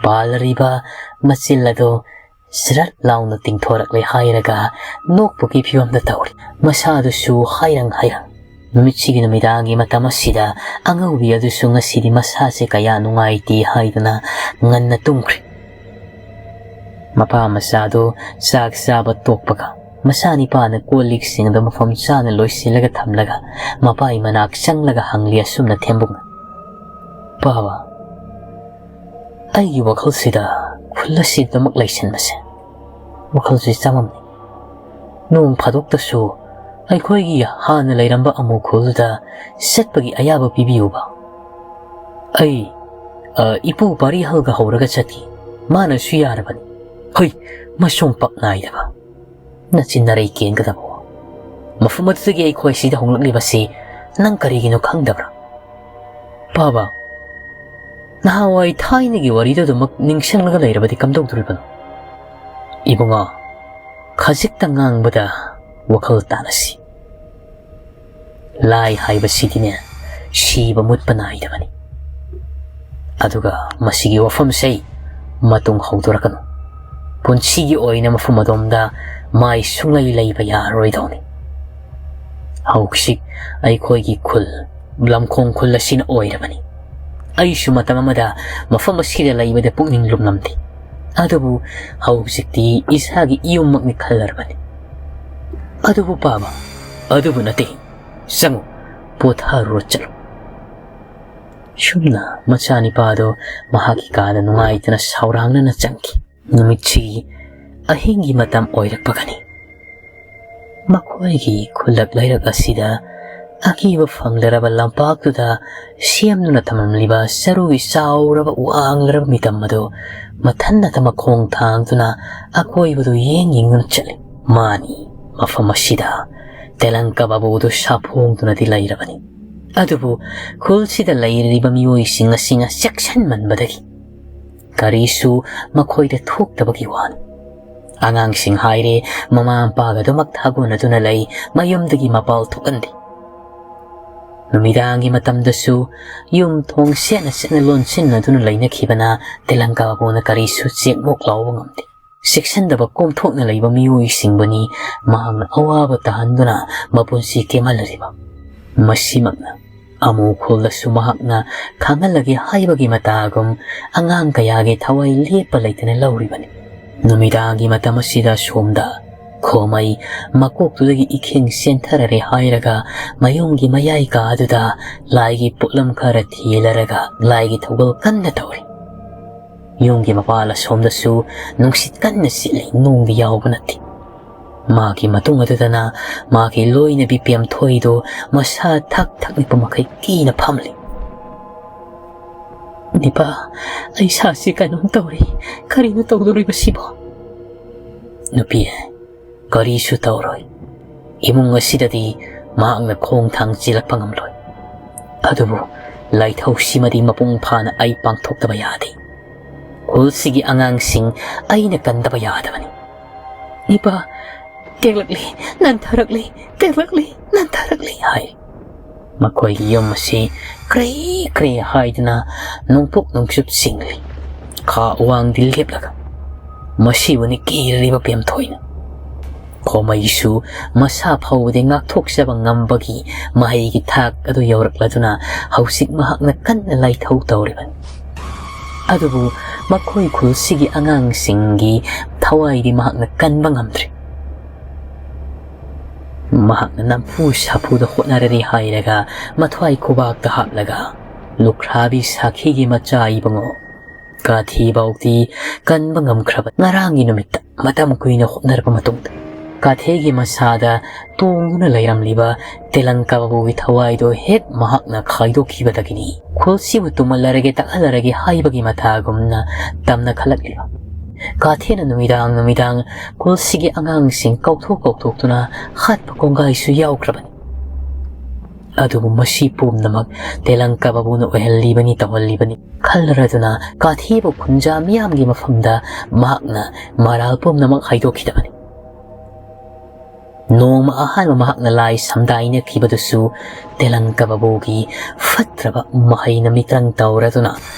ꯄꯥꯜꯂꯔꯤꯕ ꯃꯆꯤꯜ ꯑꯗꯨ ꯁꯤꯔꯠ ꯂꯥꯎꯅ ꯇꯤꯡꯊꯣꯔꯛꯂꯦ ꯍꯥꯏꯔꯒ ꯅꯣꯛꯄꯒꯤ ꯐꯤꯕꯝꯗ ꯇꯧꯔꯤ꯫ ꯃꯁꯥꯗꯨꯁꯨ ꯍꯥꯏꯔꯪ ꯍꯥꯏꯔꯪ꯫ ꯅꯨꯃꯤꯠꯁꯤꯒꯤ ꯅꯨꯃꯤꯗꯥꯡꯒꯤ ꯃꯇꯝ ꯑꯁꯤꯗ ꯑꯉꯧꯕꯤ ꯑꯗꯨꯁꯨ ꯉꯁꯤꯗꯤ ꯃꯁꯥꯁꯦ ꯀꯌꯥ ꯅꯨꯡꯉꯥꯏꯇꯦ ꯍꯥꯏꯗꯨꯅ ꯉꯟꯅ ꯇꯨꯝꯈ꯭ꯔꯦ꯫ ꯃꯄꯥ ꯃꯆꯥꯗꯨ ꯆꯥꯛ ꯆꯥꯕ ꯇꯣꯛꯄꯒ ꯃꯆꯥꯅꯤꯄꯥꯅ ꯀꯣꯜ ꯂꯤꯛꯁꯤꯡ ꯑꯗꯨ ꯃꯐꯝ ꯆꯥꯅ ꯂꯣꯏꯁꯤꯜꯂꯒ ꯊꯝꯂꯒ ꯃꯄꯥꯒꯤ ꯃꯅꯥꯛ ꯆꯪꯂꯒ ꯍꯪꯂꯤ ꯑꯁꯨꯝꯅ ꯊꯦꯝꯕꯨꯡꯅ, "ꯄꯥꯕ, ꯑꯩꯒꯤ ꯋꯥꯈꯜꯁꯤꯗ ꯈꯨꯜ ꯑꯁꯤꯗꯃꯛ ꯂꯩꯁꯤꯟꯕꯁꯦ ꯋꯥꯈꯜꯁꯤ ꯆꯃꯝꯅꯩ꯫ ꯅꯣꯡ ꯐꯥꯗꯣꯛꯇꯁꯨ ꯑꯩꯈꯣꯏꯒꯤ ꯍꯥꯟꯅ ꯂꯩꯔꯝꯕ ꯑꯃꯨ ꯈꯨꯜꯗꯨꯗ ꯆꯠꯄꯒꯤ ꯑꯌꯥꯕ ꯄꯤꯕꯤꯌꯨꯕ꯫ ꯑꯩ, ꯑ, ꯏꯄꯨ ꯄꯥꯔꯤꯍꯜꯒ ꯍꯧꯔꯒ ꯆꯠꯈꯤ꯫ ꯃꯥꯅꯁꯨ ꯌꯥꯔꯕꯅꯤ꯫ ꯍꯣꯏ, ꯃꯁꯣꯝ ꯄꯛ ꯅꯥꯏꯗꯕ꯫ ꯅꯆꯤꯟ ꯅꯔꯩ ꯀꯦꯟꯒꯗꯕ꯫ ꯃꯐꯝ ꯑꯗꯨꯗꯒꯤ ꯑꯩꯈꯣꯏ ꯁꯤꯗ ꯍꯣꯡꯂꯛꯂꯤꯕꯁꯤ ꯅꯪ ꯀꯔꯤꯒꯤꯅꯣ ꯈꯪꯗꯕ꯭ꯔꯥ? ꯄꯥꯕ, ꯅꯍꯥꯟꯋꯥꯏ ꯊꯥꯏꯅꯒꯤ ꯋꯥꯔꯤꯗꯨ ꯑꯗꯨꯃꯛ ꯅꯤꯡꯁꯤꯡꯂꯒ ꯂꯩꯔꯕꯗꯤ ꯀꯝꯗꯧꯗꯣꯔꯤꯕꯅꯣ? ꯏꯕꯨꯡꯉꯣ, ꯈꯖꯤꯛꯇ ꯉꯥꯡꯕꯗ ꯋꯥꯈꯜ ꯇꯥꯅꯁꯤ꯫ ꯂꯥꯏ ꯍꯥꯏꯕꯁꯤꯗꯤꯅꯦ, ꯁꯤꯕ ꯃꯨꯠꯄ ꯅꯥꯏꯗꯕꯅꯤ꯫ ꯑꯗꯨꯒ ꯃꯁꯤꯒꯤ ꯋꯥꯐꯝꯁꯦ ꯃꯇꯨꯡ ꯍꯧꯗꯣꯔꯛꯀꯅꯨ꯫ ꯄꯨꯟꯁꯤꯒꯤ ꯑꯣꯏꯅ ꯃꯐꯝ ꯑꯗꯣꯝꯗ ꯃꯥꯏ ꯁꯨꯡꯂꯩ ꯂꯩꯕ ꯌꯥꯔꯔꯣꯏꯗꯧꯅꯤ꯫ ꯍꯧꯖꯤꯛ ꯑꯩꯈꯣꯏꯒꯤ ꯈꯨꯜ, ꯂꯝꯈꯣꯡ ꯈꯨꯜ ꯑꯁꯤꯅ ꯑꯣꯏꯔꯕꯅꯤ꯫ ꯑꯩꯁꯨ ꯃꯇꯝ ꯑꯃꯗ ꯃꯐꯝ ꯑꯁꯤꯗ ꯂꯩꯕꯗ ꯄꯨꯛꯅꯤꯡ ꯂꯨꯝꯂꯝꯗꯦ꯫ ꯑꯗꯨꯕꯨ ꯍꯧꯖꯤꯛꯇꯤ ꯏꯁꯥꯒꯤ ꯏꯌꯨꯝꯃꯛꯅꯤ ꯈꯜꯂꯔꯕꯅꯤ꯫ ꯑꯗꯨꯕꯨ ꯄꯥꯕ, ꯑꯗꯨꯕꯨ ꯅꯠꯇꯦ꯫ ꯆꯪꯉꯨ, ꯄꯣꯊꯥꯔꯨꯔꯣ ꯆꯠꯂꯨ꯫" ꯁꯨꯝꯅ ꯃꯆꯥꯅꯤꯄꯥꯗꯣ ꯃꯍꯥꯛꯀꯤ ꯀꯥꯗ ꯅꯨꯡꯉꯥꯏꯇꯅ ꯁꯥꯎꯔꯥꯡꯅꯅ ꯆꯪꯈꯤ꯫ ꯅꯨꯃꯤꯠꯁꯤ ꯑꯍꯤꯡꯒꯤ ꯃꯇꯝ ꯑꯣꯏꯔꯛꯄꯒꯅꯤ꯫ ꯃꯈꯣꯏꯒꯤ ꯈꯨꯜꯂꯛ ꯂꯩꯔꯛ ꯑꯁꯤꯗ ꯑꯀꯤꯕ ꯐꯪꯂꯔꯕ ꯂꯝꯄꯥꯛꯇꯨꯗ ꯁꯦꯝꯗꯨꯅ ꯊꯝꯂꯝꯂꯤꯕ ꯆꯔꯨꯒꯤ ꯆꯥꯎꯔꯕ ꯋꯥꯡꯂꯔꯕ ꯃꯤꯇꯝ ꯑꯗꯨ ꯃꯊꯟꯅꯇ ꯃꯈꯣꯡ ꯊꯥꯡꯗꯨꯅ ꯑꯀꯣꯏꯕꯗꯨ ꯌꯦꯡ ꯌꯦꯡꯗꯨꯅ ꯆꯠꯂꯤ꯫ ꯃꯥꯅꯤ, ꯃꯐꯝ ꯑꯁꯤꯗ ꯇꯦꯂꯪꯀ ꯕꯥꯕꯨꯗꯨ ꯁꯥꯐꯣꯡꯗꯨꯅꯗꯤ ꯂꯩꯔꯕꯅꯤ꯫ ꯑꯗꯨꯕꯨ ꯈꯨꯜꯁꯤꯗ ꯂꯩꯔꯤꯕ ꯃꯤꯑꯣꯏꯁꯤꯡ ꯑꯁꯤꯅ ꯆꯦꯛꯁꯤꯟꯃꯟꯕꯗꯒꯤ ꯀꯔꯤꯁꯨ ꯃꯈꯣꯏꯗ ꯊꯣꯛꯇꯕꯒꯤ ꯋꯥꯅꯤ꯫ ꯑꯉꯥꯡꯁꯤꯡ ꯍꯥꯏꯔꯦ, ꯃꯃꯥ ꯃꯄꯥꯒ ꯑꯗꯨꯃꯛ ꯊꯥꯒꯣꯟꯅꯗꯨꯅ ꯂꯩ, ꯃꯌꯨꯝꯗꯒꯤ ꯃꯄꯥꯜ ꯊꯣꯛꯍꯟꯗꯦ꯫ ꯅꯨꯃꯤꯗꯥꯡꯒꯤ ꯃꯇꯝꯗꯁꯨ ꯌꯨꯝ ꯊꯣꯡ ꯁꯦꯠꯅ ꯁꯦꯠꯅ ꯂꯣꯟꯁꯤꯟꯅꯗꯨꯅ ꯂꯩꯅꯈꯤꯕꯅ ꯇꯦꯂꯪꯀꯥꯕꯨꯅ ꯀꯔꯤꯁꯨ ꯆꯦꯛꯃꯣꯛ ꯂꯥꯎꯕ ꯉꯝꯗꯦ꯫ ꯆꯦꯛꯁꯤꯟꯗꯕ ꯀꯣꯝꯊꯣꯛꯅ ꯂꯩꯕ ꯃꯤꯑꯣꯏꯁꯤꯡꯕꯨꯅꯤ ꯃꯍꯥꯛꯅ ꯑꯋꯥꯕ ꯇꯥꯍꯟꯗꯨꯅ ꯃꯄꯨꯟꯁꯤ ꯇꯦꯝꯍꯜꯂꯤꯕ꯫ ꯃꯁꯤꯃꯛꯅ ꯑꯃꯨ ꯈꯨꯜꯗꯁꯨ ꯃꯍꯥꯛꯅ ꯈꯥꯡꯍꯜꯂꯒꯦ ꯍꯥꯏꯕꯒꯤ ꯃꯇꯥꯒꯨꯝ ꯑꯉꯥꯡ ꯀꯌꯥꯒꯤ ꯊꯋꯥꯏ ꯂꯦꯞꯄ ꯂꯩꯇꯅ ꯂꯧꯔꯤꯕꯅꯤ꯫ ꯅꯨꯃꯤꯗꯥꯡꯒꯤ ꯃꯇꯝ ꯑꯁꯤꯗ ꯁꯣꯝꯗ ꯈꯣꯃꯩ ꯃꯀꯣꯛꯇꯨꯗꯒꯤ ꯏꯈꯦꯡ ꯆꯦꯟꯊꯔꯔꯦ ꯍꯥꯏꯔꯒ ꯃꯌꯨꯝꯒꯤ ꯃꯌꯥꯏ ꯀꯥꯗꯨꯗ ꯂꯥꯏꯒꯤ ꯄꯣꯠꯂꯝ ꯈꯔ ꯊꯤꯂꯔꯒ ꯂꯥꯏꯒꯤ ꯊꯧꯒꯜ ꯀꯟꯅ ꯇꯧꯔꯤ꯫ ꯌꯨꯝꯒꯤ ꯃꯄꯥꯜ ꯑꯁꯣꯝꯗꯁꯨ ꯅꯨꯡꯁꯤꯠ ꯀꯟꯅ ꯁꯤꯠꯂꯤ, ꯅꯣꯡꯗꯤ ꯌꯥꯎꯕ ꯅꯠꯇꯦ꯫ ꯃꯥꯒꯤ ꯃꯇꯨꯡ ꯑꯗꯨꯗꯅ ꯃꯥꯒꯤ ꯂꯣꯏꯅꯕꯤ ꯄꯦꯝꯊꯣꯏꯗꯨ ꯃꯁꯥ ꯊꯛ ꯊꯛ ꯅꯤꯛꯄ ꯃꯈꯩ ꯀꯤꯅ ꯐꯝꯂꯤ꯫ "ꯅꯤꯄꯥ, ꯑꯩ ꯏꯁꯥꯁꯤ ꯀꯩꯅꯣꯝ ꯇꯧꯔꯤ꯫ ꯀꯔꯤꯅꯣ ꯇꯧꯗꯧꯔꯤꯕꯁꯤꯕꯣ?" "ꯅꯨꯄꯤ, ꯀꯔꯤꯁꯨ ꯇꯧꯔꯣꯏ꯫ ꯏꯃꯨꯡ ꯑꯁꯤꯗꯗꯤ ꯃꯍꯥꯛꯅ ꯈꯣꯡ ꯊꯥꯡ ꯆꯦꯜꯂꯛꯄ ꯉꯝꯂꯣꯏ꯫ ꯑꯗꯨꯕꯨ ꯂꯥꯏꯊꯧꯁꯤꯃꯗꯤ ꯃꯄꯨꯡ ꯐꯥꯅ ꯑꯩ ꯄꯥꯡꯊꯣꯛꯇꯕ ꯌꯥꯗꯦ꯫ ꯈꯨꯜꯁꯤꯒꯤ ꯑꯉꯥꯡꯁꯤꯡ ꯑꯩꯅ ꯀꯟꯗꯕ ꯌꯥꯗꯕꯅꯤ꯫" "ꯅꯤꯄꯥ, ꯇꯦꯛꯂꯛꯂꯤ, ꯅꯟꯊꯔꯛꯂꯤ, ꯇꯦꯛꯂꯛꯂꯤ, ꯅꯟꯊꯔꯛꯂꯤ" ꯍꯥꯏ꯫ ꯃꯈꯣꯏꯒꯤ ꯌꯨꯝ ꯑꯁꯤ ꯀ꯭ꯔꯦ ꯀ꯭ꯔꯦ ꯍꯥꯏꯗꯨꯅ ꯅꯣꯡꯄꯣꯛ ꯅꯣꯡꯆꯨꯞ ꯆꯤꯡꯂꯤ꯫ ꯈꯥ ꯋꯥꯡꯗꯤ ꯂꯦꯞꯂꯒ ꯃꯁꯤꯕꯨꯅꯤ ꯀꯤꯔꯤꯕ ꯄꯦꯝꯊꯣꯏꯅ꯫ ꯈꯣꯃꯩꯁꯨ ꯃꯁꯥ ꯐꯥꯎꯕꯗꯤ ꯉꯥꯛꯊꯣꯛꯆꯕ ꯉꯝꯕꯒꯤ ꯃꯍꯩꯒꯤ ꯊꯥꯛ ꯑꯗꯨ ꯌꯧꯔꯛꯂꯗꯨꯅ ꯍꯧꯖꯤꯛ ꯃꯍꯥꯛꯅ ꯀꯟꯅ ꯂꯥꯏꯊꯧ ꯇꯧꯔꯤꯕꯅꯤ꯫ ꯑꯗꯨꯕꯨ ꯃꯈꯣꯏ ꯈꯨꯜꯁꯤꯒꯤ ꯑꯉꯥꯡꯁꯤꯡꯒꯤ ꯊꯋꯥꯏꯗꯤ ꯃꯍꯥꯛꯅ ꯀꯟꯕ ꯉꯝꯗ꯭ꯔꯤ꯫ ꯃꯍꯥꯛꯅ ꯅꯝꯐꯨ ꯁꯥꯐꯨꯗ ꯍꯣꯠꯅꯔꯔꯤ ꯍꯥꯏꯔꯒ ꯃꯊ꯭ꯋꯥꯏ ꯈꯨꯕꯥꯛꯇ ꯍꯥꯞꯂꯒ ꯂꯨꯈ꯭ꯔꯥꯕꯤ ꯁꯥꯈꯤꯒꯤ ꯃꯆꯥ ꯏꯕꯨꯡꯉꯣ ꯀꯥꯊꯤꯕꯥꯎꯗꯤ ꯀꯟꯕ ꯉꯝꯈ꯭ꯔꯕ꯫ ꯉꯔꯥꯡꯒꯤ ꯅꯨꯃꯤꯠꯇ ꯃꯇꯝ ꯀꯨꯏꯅ ꯍꯣꯠꯅꯔꯕ ꯃꯇꯨꯡꯗ ꯀꯥꯊꯦꯒꯤ ꯃꯁꯥꯗ ꯇꯣꯡꯗꯨꯅ ꯂꯩꯔꯝꯂꯤꯕ ꯇꯦꯂꯪꯀꯥ ꯕꯥꯕꯨꯒꯤ ꯊꯋꯥꯏꯗꯣ ꯍꯦꯛ ꯃꯍꯥꯛꯅ ꯈꯥꯏꯗꯣꯛꯈꯤꯕꯗꯒꯤꯅꯤ ꯈꯨꯜꯁꯤꯕꯨ ꯇꯨꯝꯍꯜꯂꯔꯒꯦ ꯇꯛꯍꯜꯂꯔꯒꯦ ꯍꯥꯏꯕꯒꯤ ꯃꯊꯥꯒꯨꯝꯅ ꯇꯝꯅ ꯈꯜꯂꯛꯂꯤꯕ꯫ ꯀꯥꯊꯦꯅ ꯅꯨꯃꯤꯗꯥꯡ ꯅꯨꯃꯤꯗꯥꯡ ꯈꯨꯜꯁꯤꯒꯤ ꯑꯉꯥꯡꯁꯤꯡ ꯀꯧꯊꯣꯛ ꯀꯧꯊꯣꯛꯇꯨꯅ ꯍꯥꯠꯄ ꯀꯣꯡꯒꯥꯏꯁꯨ ꯌꯥꯎꯈ꯭ꯔꯕꯅꯤ꯫ ꯑꯗꯨꯕꯨ ꯃꯁꯤ ꯄꯨꯝꯅꯃꯛ ꯇꯦꯂꯪꯀꯥ ꯕꯥꯕꯨꯅ ꯑꯣꯏꯍꯜꯂꯤꯕꯅꯤ, ꯇꯧꯍꯜꯂꯤꯕꯅꯤ ꯈꯜꯂꯔꯗꯨꯅ ꯀꯥꯊꯦꯕꯨ ꯈꯨꯟꯖꯥ ꯃꯤꯌꯥꯝꯒꯤ ꯃꯐꯝꯗ ꯃꯍꯥꯛꯅ ꯃꯔꯥꯜ ꯄꯨꯝꯅꯃꯛ ꯍꯥꯏꯗꯣꯛꯈꯤꯗꯕꯅꯤ꯫ ꯅꯣꯡꯃ ꯑꯍꯥꯟꯕ ꯃꯍꯥꯛꯅ ꯂꯥꯏ ꯁꯝꯗꯥꯏꯅꯈꯤꯕꯗꯨꯁꯨ ꯇꯦꯂꯪꯀꯥ ꯕꯥꯕꯨꯒꯤ ꯐꯠꯇ꯭ꯔꯕ ꯃꯍꯩꯅ ꯃꯤꯇ꯭ꯔꯪ ꯇꯧꯔꯗꯨꯅ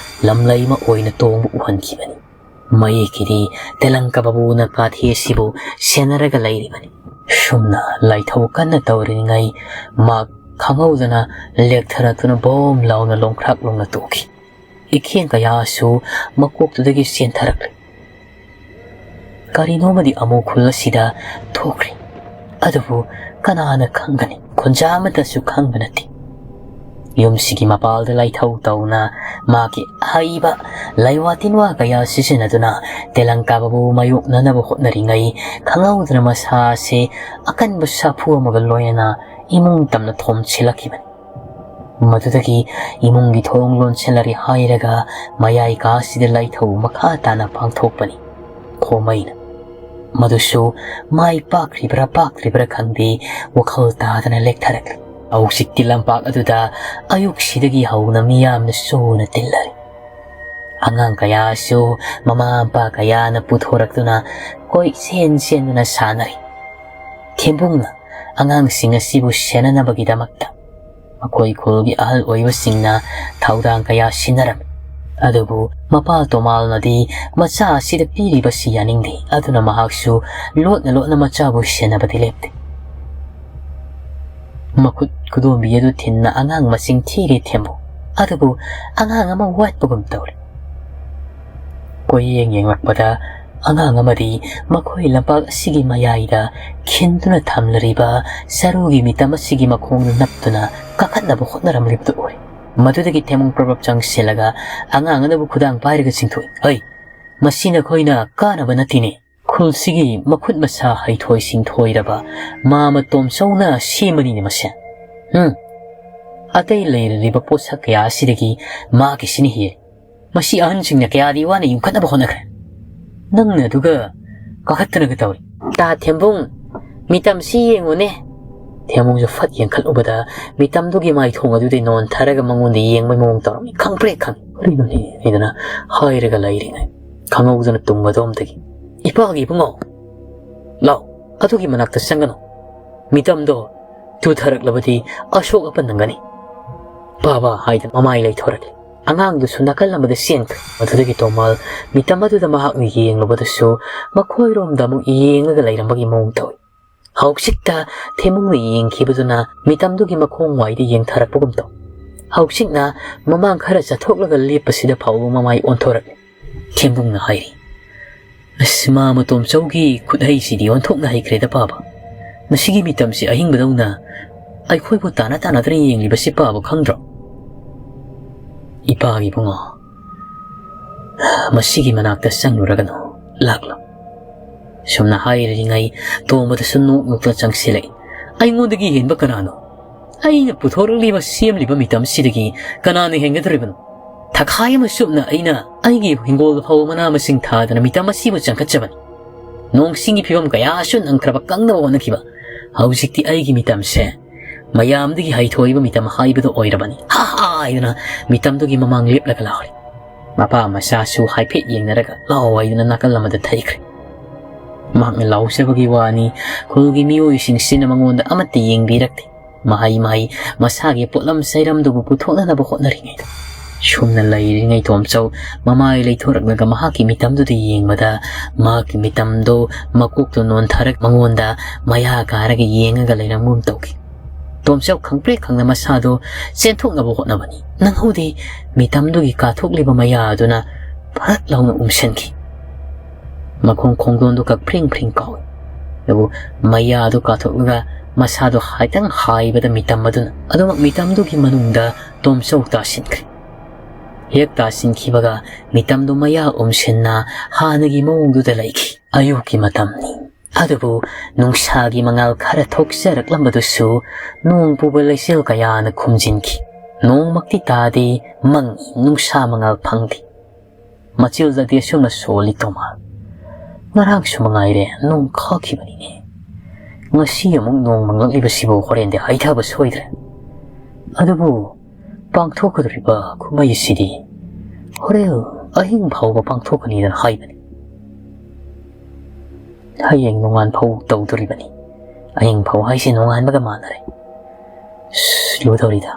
ꯂꯝꯂꯩꯃ ꯑꯣꯏꯅ ꯇꯣꯡꯕ ꯎꯍꯟꯈꯤꯕꯅꯤ꯫ ꯃꯌꯦꯛꯀꯤꯗꯤ ꯇꯦꯂꯪꯀ ꯕꯥꯕꯨꯅ ꯀꯥꯊꯦ ꯑꯁꯤꯕꯨ ꯁꯦꯟꯅꯔꯒ ꯂꯩꯔꯤꯕꯅꯤ꯫ ꯁꯨꯝꯅ ꯂꯥꯏꯊꯧ ꯀꯟꯅ ꯇꯧꯔꯤꯉꯩ ꯃꯍꯥꯛ ꯈꯪꯍꯧꯗꯅ ꯂꯦꯛꯊꯔꯛꯇꯨꯅ ꯕꯣꯝ ꯂꯥꯎꯅ ꯂꯣꯡꯈ꯭ꯔꯥꯛ ꯂꯣꯡꯅ ꯇꯣꯛꯈꯤ꯫ ꯏꯈꯦꯡ ꯀꯌꯥꯁꯨ ꯃꯀꯣꯛꯇꯨꯗꯒꯤ ꯆꯦꯟꯊꯔꯛꯂꯤ꯫ ꯀꯔꯤꯅꯣꯃꯗꯤ ꯑꯃꯨꯛ ꯈꯨꯜ ꯑꯁꯤꯗ ꯊꯣꯛꯈ꯭ꯔꯦ꯫ ꯑꯗꯨꯕꯨ ꯀꯅꯥꯅ ꯈꯪꯒꯅꯤ? ꯈꯨꯟꯖꯥ ꯑꯃꯠꯇꯁꯨ ꯈꯪꯕ ꯅꯠꯇꯦ꯫ ꯌꯨꯝꯁꯤꯒꯤ ꯃꯄꯥꯜꯗ ꯂꯥꯏꯊꯧ ꯇꯧꯅ ꯃꯥꯒꯤ ꯑꯍꯩꯕ ꯂꯥꯏꯋꯥ ꯇꯤꯟꯋꯥ ꯀꯌꯥ ꯁꯤꯖꯤꯟꯅꯗꯨꯅ ꯇꯦꯂꯪꯀꯥꯕꯕꯨ ꯃꯥꯌꯣꯛꯅꯅꯕ ꯍꯣꯠꯅꯔꯤꯉꯩ ꯈꯪꯍꯧꯗꯅ ꯃꯁꯥ ꯑꯁꯤ ꯑꯀꯟꯕ ꯁꯥꯐꯨ ꯑꯃꯒ ꯂꯣꯏꯅꯅ ꯏꯃꯨꯡ ꯇꯝꯅ ꯊꯣꯝꯖꯤꯜꯂꯛꯈꯤꯕꯅꯤ꯫ ꯃꯗꯨꯗꯒꯤ ꯏꯃꯨꯡꯒꯤ ꯊꯣꯡ ꯂꯣꯟꯁꯤꯜꯂꯔꯤ ꯍꯥꯏꯔꯒ ꯃꯌꯥꯏ ꯀꯥꯁꯤꯗ ꯂꯥꯏꯊꯧ ꯃꯈꯥ ꯇꯥꯅ ꯄꯥꯡꯊꯣꯛꯄꯅꯤ꯫ ꯈꯣꯃꯩꯅ ꯃꯗꯨꯁꯨ ꯃꯥꯏ ꯄꯥꯛꯈ꯭ꯔꯤꯕ꯭ꯔꯥ ꯄꯥꯛꯇ꯭ꯔꯤꯕ꯭ꯔꯥ ꯈꯪꯗꯦ, ꯋꯥꯈꯜ ꯇꯥꯗꯅ ꯂꯦꯛꯊꯔꯛꯂꯤ꯫ ꯍꯧꯖꯤꯛꯇꯤ ꯂꯝꯄꯥꯛ ꯑꯗꯨꯗ ꯑꯌꯨꯛꯁꯤꯗꯒꯤ ꯍꯧꯅ ꯃꯤꯌꯥꯝꯅ ꯁꯨꯅ ꯇꯤꯜꯂꯔꯤ꯫ ꯑꯉꯥꯡ ꯀꯌꯥꯁꯨ ꯃꯃꯥ ꯃꯄꯥ ꯀꯌꯥꯅ ꯄꯨꯊꯣꯔꯛꯇꯨꯅ ꯀꯣꯏ ꯆꯦꯟ ꯆꯦꯟꯗꯨꯅ ꯁꯥꯟꯅꯔꯤ꯫ ꯊꯦꯝꯕꯨꯡꯅ ꯑꯉꯥꯡꯁꯤꯡ ꯑꯁꯤꯕꯨ ꯁꯦꯟꯅꯅꯕꯒꯤꯗꯃꯛꯇ ꯃꯈꯣꯏ ꯈꯨꯜꯒꯤ ꯑꯍꯜ ꯑꯣꯏꯕꯁꯤꯡꯅ ꯊꯧꯗꯥꯡ ꯀꯌꯥ ꯁꯤꯟꯅꯔꯝꯃꯤ꯫ ꯑꯗꯨꯕꯨ ꯃꯄꯥ ꯇꯣꯃꯥꯜꯅꯗꯤ ꯃꯆꯥ ꯑꯁꯤꯗ ꯄꯤꯔꯤꯕꯁꯤ ꯌꯥꯅꯤꯡꯗꯦ꯫ ꯑꯗꯨꯅ ꯃꯍꯥꯛꯁꯨ ꯂꯣꯠꯅ ꯂꯣꯠꯅ ꯃꯆꯥꯕꯨ ꯁꯦꯟꯅꯕꯗꯤ ꯂꯦꯞꯇꯦ꯫ ꯃꯈꯨꯠ ꯈꯨꯗꯣꯝꯕꯤ ꯑꯗꯨ ꯊꯤꯟꯅ ꯑꯉꯥꯡ ꯃꯁꯤꯡ ꯊꯤꯔꯦ ꯊꯦꯝꯕꯨ꯫ ꯑꯗꯨꯕꯨ ꯑꯉꯥꯡ ꯑꯃ ꯋꯥꯠꯄꯒꯨꯝ ꯇꯧꯔꯦ꯫ ꯀꯣꯏꯌꯦꯡ ꯌꯦꯡꯂꯛꯄꯗ ꯑꯉꯥꯡ ꯑꯃꯗꯤ ꯃꯈꯣꯏ ꯂꯝꯄꯥꯛ ꯑꯁꯤꯒꯤ ꯃꯌꯥꯏꯗ ꯈꯤꯟꯗꯨꯅ ꯊꯝꯂꯔꯤꯕ ꯆꯔꯨꯒꯤ ꯃꯤꯇꯝ ꯑꯁꯤꯒꯤ ꯃꯈꯣꯡꯗ ꯅꯞꯇꯨꯅ ꯀꯥꯈꯠꯅꯕ ꯍꯣꯠꯅꯔꯝꯂꯤꯕꯗꯨ ꯎꯔꯦ꯫ ꯃꯗꯨꯗꯒꯤ ꯊꯦꯝꯕꯨꯡ ꯄ꯭ꯔꯞ ꯄ꯭ꯔꯞ ꯆꯪꯁꯤꯜꯂꯒ ꯑꯉꯥꯡ ꯑꯗꯨꯕꯨ ꯈꯨꯗꯥꯡ ꯄꯥꯏꯔꯒ ꯆꯤꯡꯊꯣꯛꯏ꯫ "ꯍꯩ, ꯃꯁꯤ ꯅꯈꯣꯏꯅ ꯀꯥꯅꯕ ꯅꯠꯇꯦꯅꯦ꯫ ꯈꯨꯜꯁꯤꯒꯤ ꯃꯈꯨꯠ ꯃꯁꯥ ꯍꯩꯊꯣꯏ ꯁꯤꯡꯊꯣꯏꯔꯕ ꯃꯥꯃ ꯇꯣꯝꯆꯧꯅ ꯁꯦꯝꯕꯅꯤꯅꯦ ꯃꯁꯦ꯫ ꯎꯝ, ꯑꯇꯩ ꯂꯩꯔꯤꯕ ꯄꯣꯠꯁꯛ ꯀꯌꯥ ꯑꯁꯤꯗꯒꯤ ꯃꯥꯒꯤꯁꯤꯅ ꯍꯦꯜꯂꯤ꯫ ꯃꯁꯤ ꯑꯍꯟꯁꯤꯡꯅ ꯀꯌꯥꯗꯤ ꯋꯥꯅ ꯌꯨꯝꯈꯠꯅꯕ ꯍꯣꯠꯅꯈ꯭ꯔꯦ꯫ ꯅꯪꯅ ꯑꯗꯨꯒ ꯀꯥꯈꯠꯇꯅꯒ ꯇꯧꯔꯤ꯫ ꯇꯥ ꯊꯦꯝꯕꯨꯡ, ꯃꯤꯇꯝꯁꯤ ꯌꯦꯡꯉꯨꯅꯦ꯫" ꯊꯦꯝꯕꯨꯡꯁꯨ ꯐꯠ ꯌꯦꯡꯈꯠꯂꯨꯕꯗ ꯃꯤꯇꯝꯗꯨꯒꯤ ꯃꯥꯏꯊꯣꯡ ꯑꯗꯨꯗꯩ ꯅꯣꯟꯊꯔꯒ ꯃꯉꯣꯟꯗ ꯌꯦꯡꯕꯩ ꯃꯑꯣꯡ ꯇꯧꯔꯝꯃꯤ꯫ "ꯈꯪꯄ꯭ꯔꯦꯛ ꯈꯪꯉꯤ꯫ ꯀꯔꯤꯅꯣꯅꯦ?" ꯍꯥꯏꯗꯅ ꯍꯥꯏꯔꯒ ꯂꯩꯔꯤꯉꯩ ꯈꯪꯍꯧꯗꯅ ꯇꯨꯡ ꯑꯗꯣꯝꯗꯒꯤ, "ꯏꯄꯥꯒꯤ ꯏꯕꯨꯡꯉꯣ, ꯂꯥꯎ, ꯑꯗꯨꯒꯤ ꯃꯅꯥꯛꯇ ꯆꯪꯒꯅꯨ꯫ ꯃꯤꯇꯝꯗꯣ ꯇꯨꯊꯔꯛꯂꯕꯗꯤ ꯑꯁꯣꯛ ꯑꯄꯟ ꯅꯪꯒꯅꯤ꯫" "ꯕꯥꯕꯥ" ꯍꯥꯏꯗꯅ ꯃꯃꯥꯏ ꯂꯩꯊꯣꯔꯛꯂꯤ꯫ ꯑꯉꯥꯡꯗꯨꯁꯨ ꯅꯥꯀꯜ ꯑꯃꯗ ꯆꯦꯟꯈ꯭ꯔꯦ꯫ ꯃꯗꯨꯗꯒꯤ ꯇꯣꯃꯥꯜ ꯃꯤꯇꯝ ꯑꯗꯨꯗ ꯃꯍꯥꯛꯅ ꯌꯦꯡꯂꯨꯕꯗꯁꯨ ꯃꯈꯣꯏꯔꯣꯝꯗ ꯑꯃꯨꯛ ꯌꯦꯡꯂꯒ ꯂꯩꯔꯝꯕꯒꯤ ꯃꯑꯣꯡ ꯇꯧꯏ꯫ ꯍꯧꯖꯤꯛꯇ ꯊꯦꯝꯃꯨꯡꯅ ꯌꯦꯡꯈꯤꯕꯗꯨꯅ ꯃꯤꯇꯝꯗꯨꯒꯤ ꯃꯈꯣꯡ ꯋꯥꯏꯗ ꯌꯦꯡꯊꯔꯛꯄꯒꯨꯝ ꯇꯧ꯫ ꯍꯧꯖꯤꯛꯅ ꯃꯃꯥꯡ ꯈꯔ ꯆꯠꯊꯣꯛꯂꯒ ꯂꯦꯞꯄꯁꯤꯗ ꯐꯥꯎꯕ ꯃꯃꯥꯏ ꯑꯣꯟꯊꯣꯔꯛꯂꯦ꯫ ꯊꯦꯝꯕꯨꯡꯅ ꯍꯥꯏꯔꯤ, "ꯑꯁ, ꯃꯥ ꯃꯇꯣꯝꯆꯧꯒꯤ ꯈꯨꯠꯍꯩꯁꯤꯗꯤ ꯑꯣꯟꯊꯣꯛꯅ ꯍꯩꯈ꯭ꯔꯦꯗ ꯄꯥꯕ꯫ ꯃꯁꯤꯒꯤ ꯃꯤꯇꯝꯁꯤ ꯑꯍꯤꯡꯕꯗꯧꯅ ꯑꯩꯈꯣꯏꯕꯨ ꯇꯥꯅ ꯇꯥꯅꯗꯅ ꯌꯦꯡꯂꯤꯕꯁꯤ ꯄꯥꯕ ꯈꯪꯗ꯭ꯔꯣ?" "ꯏꯄꯥꯒꯤ ꯏꯕꯨꯡꯉꯣ, ꯃꯁꯤꯒꯤ ꯃꯅꯥꯛꯇ ꯆꯪꯂꯨꯔꯒꯅꯨ, ꯂꯥꯛꯂꯣ꯫" ꯁꯨꯝꯅ ꯍꯥꯏꯔꯤꯉꯩ ꯇꯣꯝꯕꯗꯁꯨ ꯅꯣꯛ ꯅꯣꯛꯇꯨꯅ ꯆꯪꯁꯤꯜꯂꯛꯏ꯫ "ꯑꯩꯉꯣꯟꯗꯒꯤ ꯍꯦꯟꯕ ꯀꯅꯥꯅꯣ? ꯑꯩꯅ ꯄꯨꯊꯣꯔꯛꯂꯤꯕ, ꯁꯦꯝꯂꯤꯕ ꯃꯤꯇꯝꯁꯤꯗꯒꯤ ꯀꯅꯥꯅ ꯍꯦꯟꯒꯗꯧꯔꯤꯕꯅꯣ? ꯊꯈꯥꯏ ꯑꯃ ꯆꯨꯞꯅ ꯑꯩꯅ ꯑꯩꯒꯤ ꯍꯤꯡꯒꯣꯜꯗ ꯐꯥꯎꯕ ꯃꯅꯥ ꯃꯁꯤꯡ ꯊꯥꯗꯅ ꯃꯤꯇꯝ ꯑꯁꯤꯕꯨ ꯆꯪꯈꯠꯆꯕꯅꯤ꯫ ꯅꯣꯡ ꯆꯤꯡꯒꯤ ꯐꯤꯕꯝ ꯀꯌꯥꯁꯨ ꯅꯪꯈ꯭ꯔꯕ ꯀꯪꯅꯕ ꯍꯣꯠꯅꯈꯤꯕ꯫ ꯍꯧꯖꯤꯛꯇꯤ ꯑꯩꯒꯤ ꯃꯤꯇꯝꯁꯦ ꯃꯌꯥꯝꯗꯒꯤ ꯍꯩꯊꯣꯏꯕ ꯃꯤꯇꯝ ꯍꯥꯏꯕꯗꯨ ꯑꯣꯏꯔꯕꯅꯤ꯫ ꯍꯥ ꯍꯥ ꯍꯥꯏꯗꯨꯅ ꯃꯤꯇꯝꯗꯨꯒꯤ ꯃꯃꯥꯡ ꯂꯦꯞꯂꯒ ꯂꯥꯎꯔꯤ꯫" ꯃꯄꯥ ꯃꯆꯥꯁꯨ ꯍꯥꯏꯐꯦꯠ ꯌꯦꯡꯅꯔꯒ ꯂꯥꯎ ꯍꯥꯏꯗꯨꯅ ꯅꯥꯀꯜ ꯑꯃꯗ ꯊꯩꯈ꯭ꯔꯦ꯫ ꯃꯍꯥꯛꯅ ꯂꯥꯎꯖꯕꯒꯤ ꯋꯥꯅꯤ, ꯈꯨꯜꯒꯤ ꯃꯤꯑꯣꯏꯁꯤꯡꯁꯤꯅ ꯃꯉꯣꯟꯗ ꯑꯃꯠꯇ ꯌꯦꯡꯕꯤꯔꯛꯇꯦ꯫ ꯃꯍꯩ ꯃꯍꯩ ꯃꯁꯥꯒꯤ ꯄꯣꯠꯂꯝ ꯆꯩꯔꯝꯗꯨꯕꯨ ꯄꯨꯊꯣꯛꯅꯅꯕ ꯍꯣꯠꯅꯔꯤꯉꯩꯗ, ꯁꯨꯝꯅ ꯂꯩꯔꯤꯉꯩ ꯇꯣꯝꯆꯧ ꯃꯃꯥꯏ ꯂꯩꯊꯣꯔꯛꯂꯒ ꯃꯍꯥꯛꯀꯤ ꯃꯤꯇꯝꯗꯨꯗ ꯌꯦꯡꯕꯗ, ꯃꯍꯥꯛꯀꯤ ꯃꯤꯇꯝꯗꯨ ꯃꯀꯣꯛꯇꯨ ꯅꯣꯟꯊꯔꯛ ꯃꯉꯣꯟꯗ ꯃꯌꯥ ꯀꯥꯔꯒ ꯌꯦꯡꯉꯒ ꯂꯩꯔꯝꯒꯨꯝ ꯇꯧꯈꯤ꯫ ꯇꯣꯝꯆꯧ ꯈꯪꯄ꯭ꯔꯦꯛ ꯈꯪꯅ ꯃꯁꯥꯗꯨ ꯆꯦꯟꯊꯣꯛꯅꯕ ꯍꯣꯠꯅꯕꯅꯤ꯫ ꯅꯪꯍꯧꯗꯦ꯫ ꯃꯤꯇꯝꯗꯨꯒꯤ ꯀꯥꯊꯣꯛꯂꯤꯕ ꯃꯌꯥ ꯑꯗꯨꯅ ꯐꯔꯠ ꯂꯥꯎꯅ ꯎꯝꯁꯤꯟꯈꯤ꯫ ꯃꯈꯣꯡ ꯈꯣꯡꯗꯣꯟꯗꯨ ꯀꯛ ꯐ꯭ꯔꯤꯡ ꯐ꯭ꯔꯤꯡ ꯀꯥꯎꯏ꯫ ꯑꯗꯨꯕꯨ ꯃꯌꯥꯗꯨ ꯀꯥꯊꯣꯛꯂꯒ ꯃꯁꯥꯗꯨ ꯍꯥꯏꯇꯪ ꯍꯥꯏꯕꯗ ꯃꯤꯇꯝ ꯑꯗꯨꯅ ꯑꯗꯨꯃꯛ ꯃꯤꯇꯝꯗꯨꯒꯤ ꯃꯅꯨꯡꯗ ꯇꯣꯝꯆꯧ ꯇꯥꯁꯤꯟꯈ꯭ꯔꯦ꯫ ꯍꯦꯛ ꯇꯥꯁꯤꯟꯈꯤꯕꯒ ꯃꯤꯇꯝꯗꯨ ꯃꯌꯥ ꯎꯝꯁꯤꯟꯅ ꯍꯥꯟꯅꯒꯤ ꯃꯑꯣꯡꯗꯨꯗ ꯂꯩꯈꯤ꯫ ꯑꯌꯨꯛꯀꯤ ꯃꯇꯝꯅꯤ꯫ ꯑꯗꯨꯕꯨ ꯅꯨꯡꯁꯥꯒꯤ ꯃꯉꯥꯜ ꯈꯔ ꯊꯣꯛꯆꯔꯛꯂꯝꯕꯗꯨꯁꯨ ꯅꯣꯡ ꯄꯨꯕ ꯂꯩꯆꯤꯜ ꯀꯌꯥꯅ ꯈꯨꯝꯖꯤꯟꯈꯤ꯫ ꯅꯣꯡꯃꯛꯇꯤ ꯇꯥꯗꯦ, ꯃꯪꯉꯤ, ꯅꯨꯡꯁꯥ ꯃꯉꯥꯜ ꯐꯪꯗꯦ꯫ ꯃꯆꯤꯜꯗꯗꯤ ꯑꯁꯨꯝꯅ ꯁꯣꯜꯂꯤ ꯇꯣꯃꯥ, "ꯉꯔꯥꯡꯁꯨ ꯃꯉꯥꯏꯔꯦ ꯅꯣꯡ ꯈꯥꯛꯈꯤꯕꯅꯤꯅꯦ꯫ ꯉꯁꯤ ꯑꯃꯨꯛ ꯅꯣꯡ ꯃꯪꯂꯛꯂꯤꯕꯁꯤꯕꯨ ꯍꯣꯔꯦꯟꯗꯤ ꯍꯩꯊꯕ ꯁꯣꯏꯗ꯭ꯔꯦ꯫ ꯑꯗꯨꯕꯨ ꯄꯥꯡꯊꯣꯛꯀꯗꯧꯔꯤꯕ ꯀꯨꯝꯍꯩ ꯑꯁꯤꯗꯤ ꯍꯣꯔꯦꯟ ꯑꯍꯤꯡ ꯐꯥꯎꯕ ꯄꯥꯡꯊꯣꯛꯀꯅꯤꯗꯅ ꯍꯥꯏꯕꯅꯤ꯫ ꯍꯌꯦꯡ ꯅꯣꯡꯉꯥꯟ ꯐꯥꯎ ꯇꯧꯗꯣꯔꯤꯕꯅꯤ꯫" "ꯑꯍꯤꯡ ꯐꯥꯎ ꯍꯥꯏꯁꯦ ꯅꯣꯡꯉꯥꯟꯕꯒ ꯃꯥꯟꯅꯔꯦ꯫ ꯑꯁ, ꯂꯨꯗꯧꯔꯤꯗ꯫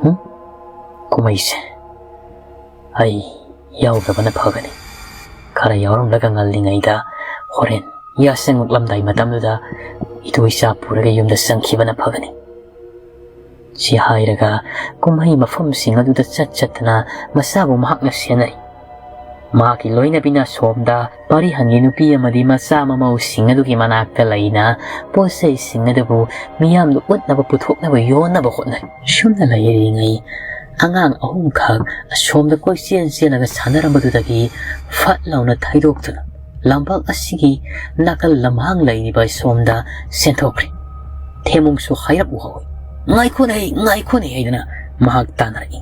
ꯍꯨꯝ? ꯀꯨꯝꯍꯩꯁꯦ꯫ ꯑꯩ ꯌꯥꯎꯗꯕꯅ ꯐꯒꯅꯤ꯫ ꯈꯔ ꯌꯥꯎꯔꯝꯂꯒ ꯉꯜꯂꯤꯉꯩꯗ ꯍꯣꯔꯦꯟ ꯌꯥꯆꯪꯉꯛꯂꯝꯗꯥꯏ ꯃꯇꯝꯗꯨꯗ ꯏꯇꯨ ꯏꯆꯥ ꯄꯨꯔꯒ ꯌꯨꯝꯗ ꯆꯪꯈꯤꯕꯅ ꯐꯒꯅꯤ꯫ ꯁꯤ ꯍꯥꯏꯔꯒ ꯀꯨꯝꯍꯩ ꯃꯐꯝꯁꯤꯡ ꯑꯗꯨꯗ ꯆꯠ ꯆꯠꯇꯅ ꯃꯆꯥꯕꯨ ꯃꯍꯥꯛꯅ ꯁꯦꯟꯅꯔꯤ꯫ ꯃꯍꯥꯛꯀꯤ ꯂꯣꯏꯅꯕꯤꯅ ꯑꯁꯣꯝꯗ ꯄꯥꯔꯤꯍꯟꯒꯤ ꯅꯨꯄꯤ ꯑꯃꯗꯤ ꯃꯆꯥ ꯃꯃꯧꯁꯤꯡ ꯑꯗꯨꯒꯤ ꯃꯅꯥꯛꯇ ꯂꯩꯅ ꯄꯣꯠ ꯆꯩꯁꯤꯡ ꯑꯗꯨꯕꯨ ꯃꯤꯌꯥꯝꯗ ꯎꯠꯅꯕ, ꯄꯨꯊꯣꯛꯅꯕ, ꯌꯣꯟꯅꯕ ꯍꯣꯠꯅꯔꯤ꯫ ꯁꯨꯝꯅ ꯂꯩꯔꯤꯉꯩ ꯑꯉꯥꯡ ꯑꯍꯨꯝꯈꯛ ꯑꯁꯣꯝꯗ ꯀꯣꯏꯆꯦꯟ ꯆꯦꯜꯂꯒ ꯁꯥꯟꯅꯔꯝꯕꯗꯨꯗꯒꯤ ꯐꯠ ꯂꯥꯎꯅ ꯊꯩꯗꯣꯛꯇꯨꯅ ꯂꯝꯄꯥꯛ ꯑꯁꯤꯒꯤ ꯅꯥꯀꯜ ꯂꯝꯍꯥꯡ ꯂꯩꯔꯤꯕ ꯑꯁꯣꯝꯗ ꯆꯦꯟꯊꯣꯛꯈ꯭ꯔꯦ꯫ ꯊꯦꯃꯨꯡꯁꯨ ꯍꯥꯏꯔꯞ ꯎꯍꯧꯏ꯫ "ꯉꯥꯏꯈꯣꯅꯦ, ꯉꯥꯏꯈꯣꯅꯦ" ꯍꯥꯏꯗꯨꯅ ꯃꯍꯥꯛ ꯇꯥꯟꯅꯔꯛꯏ꯫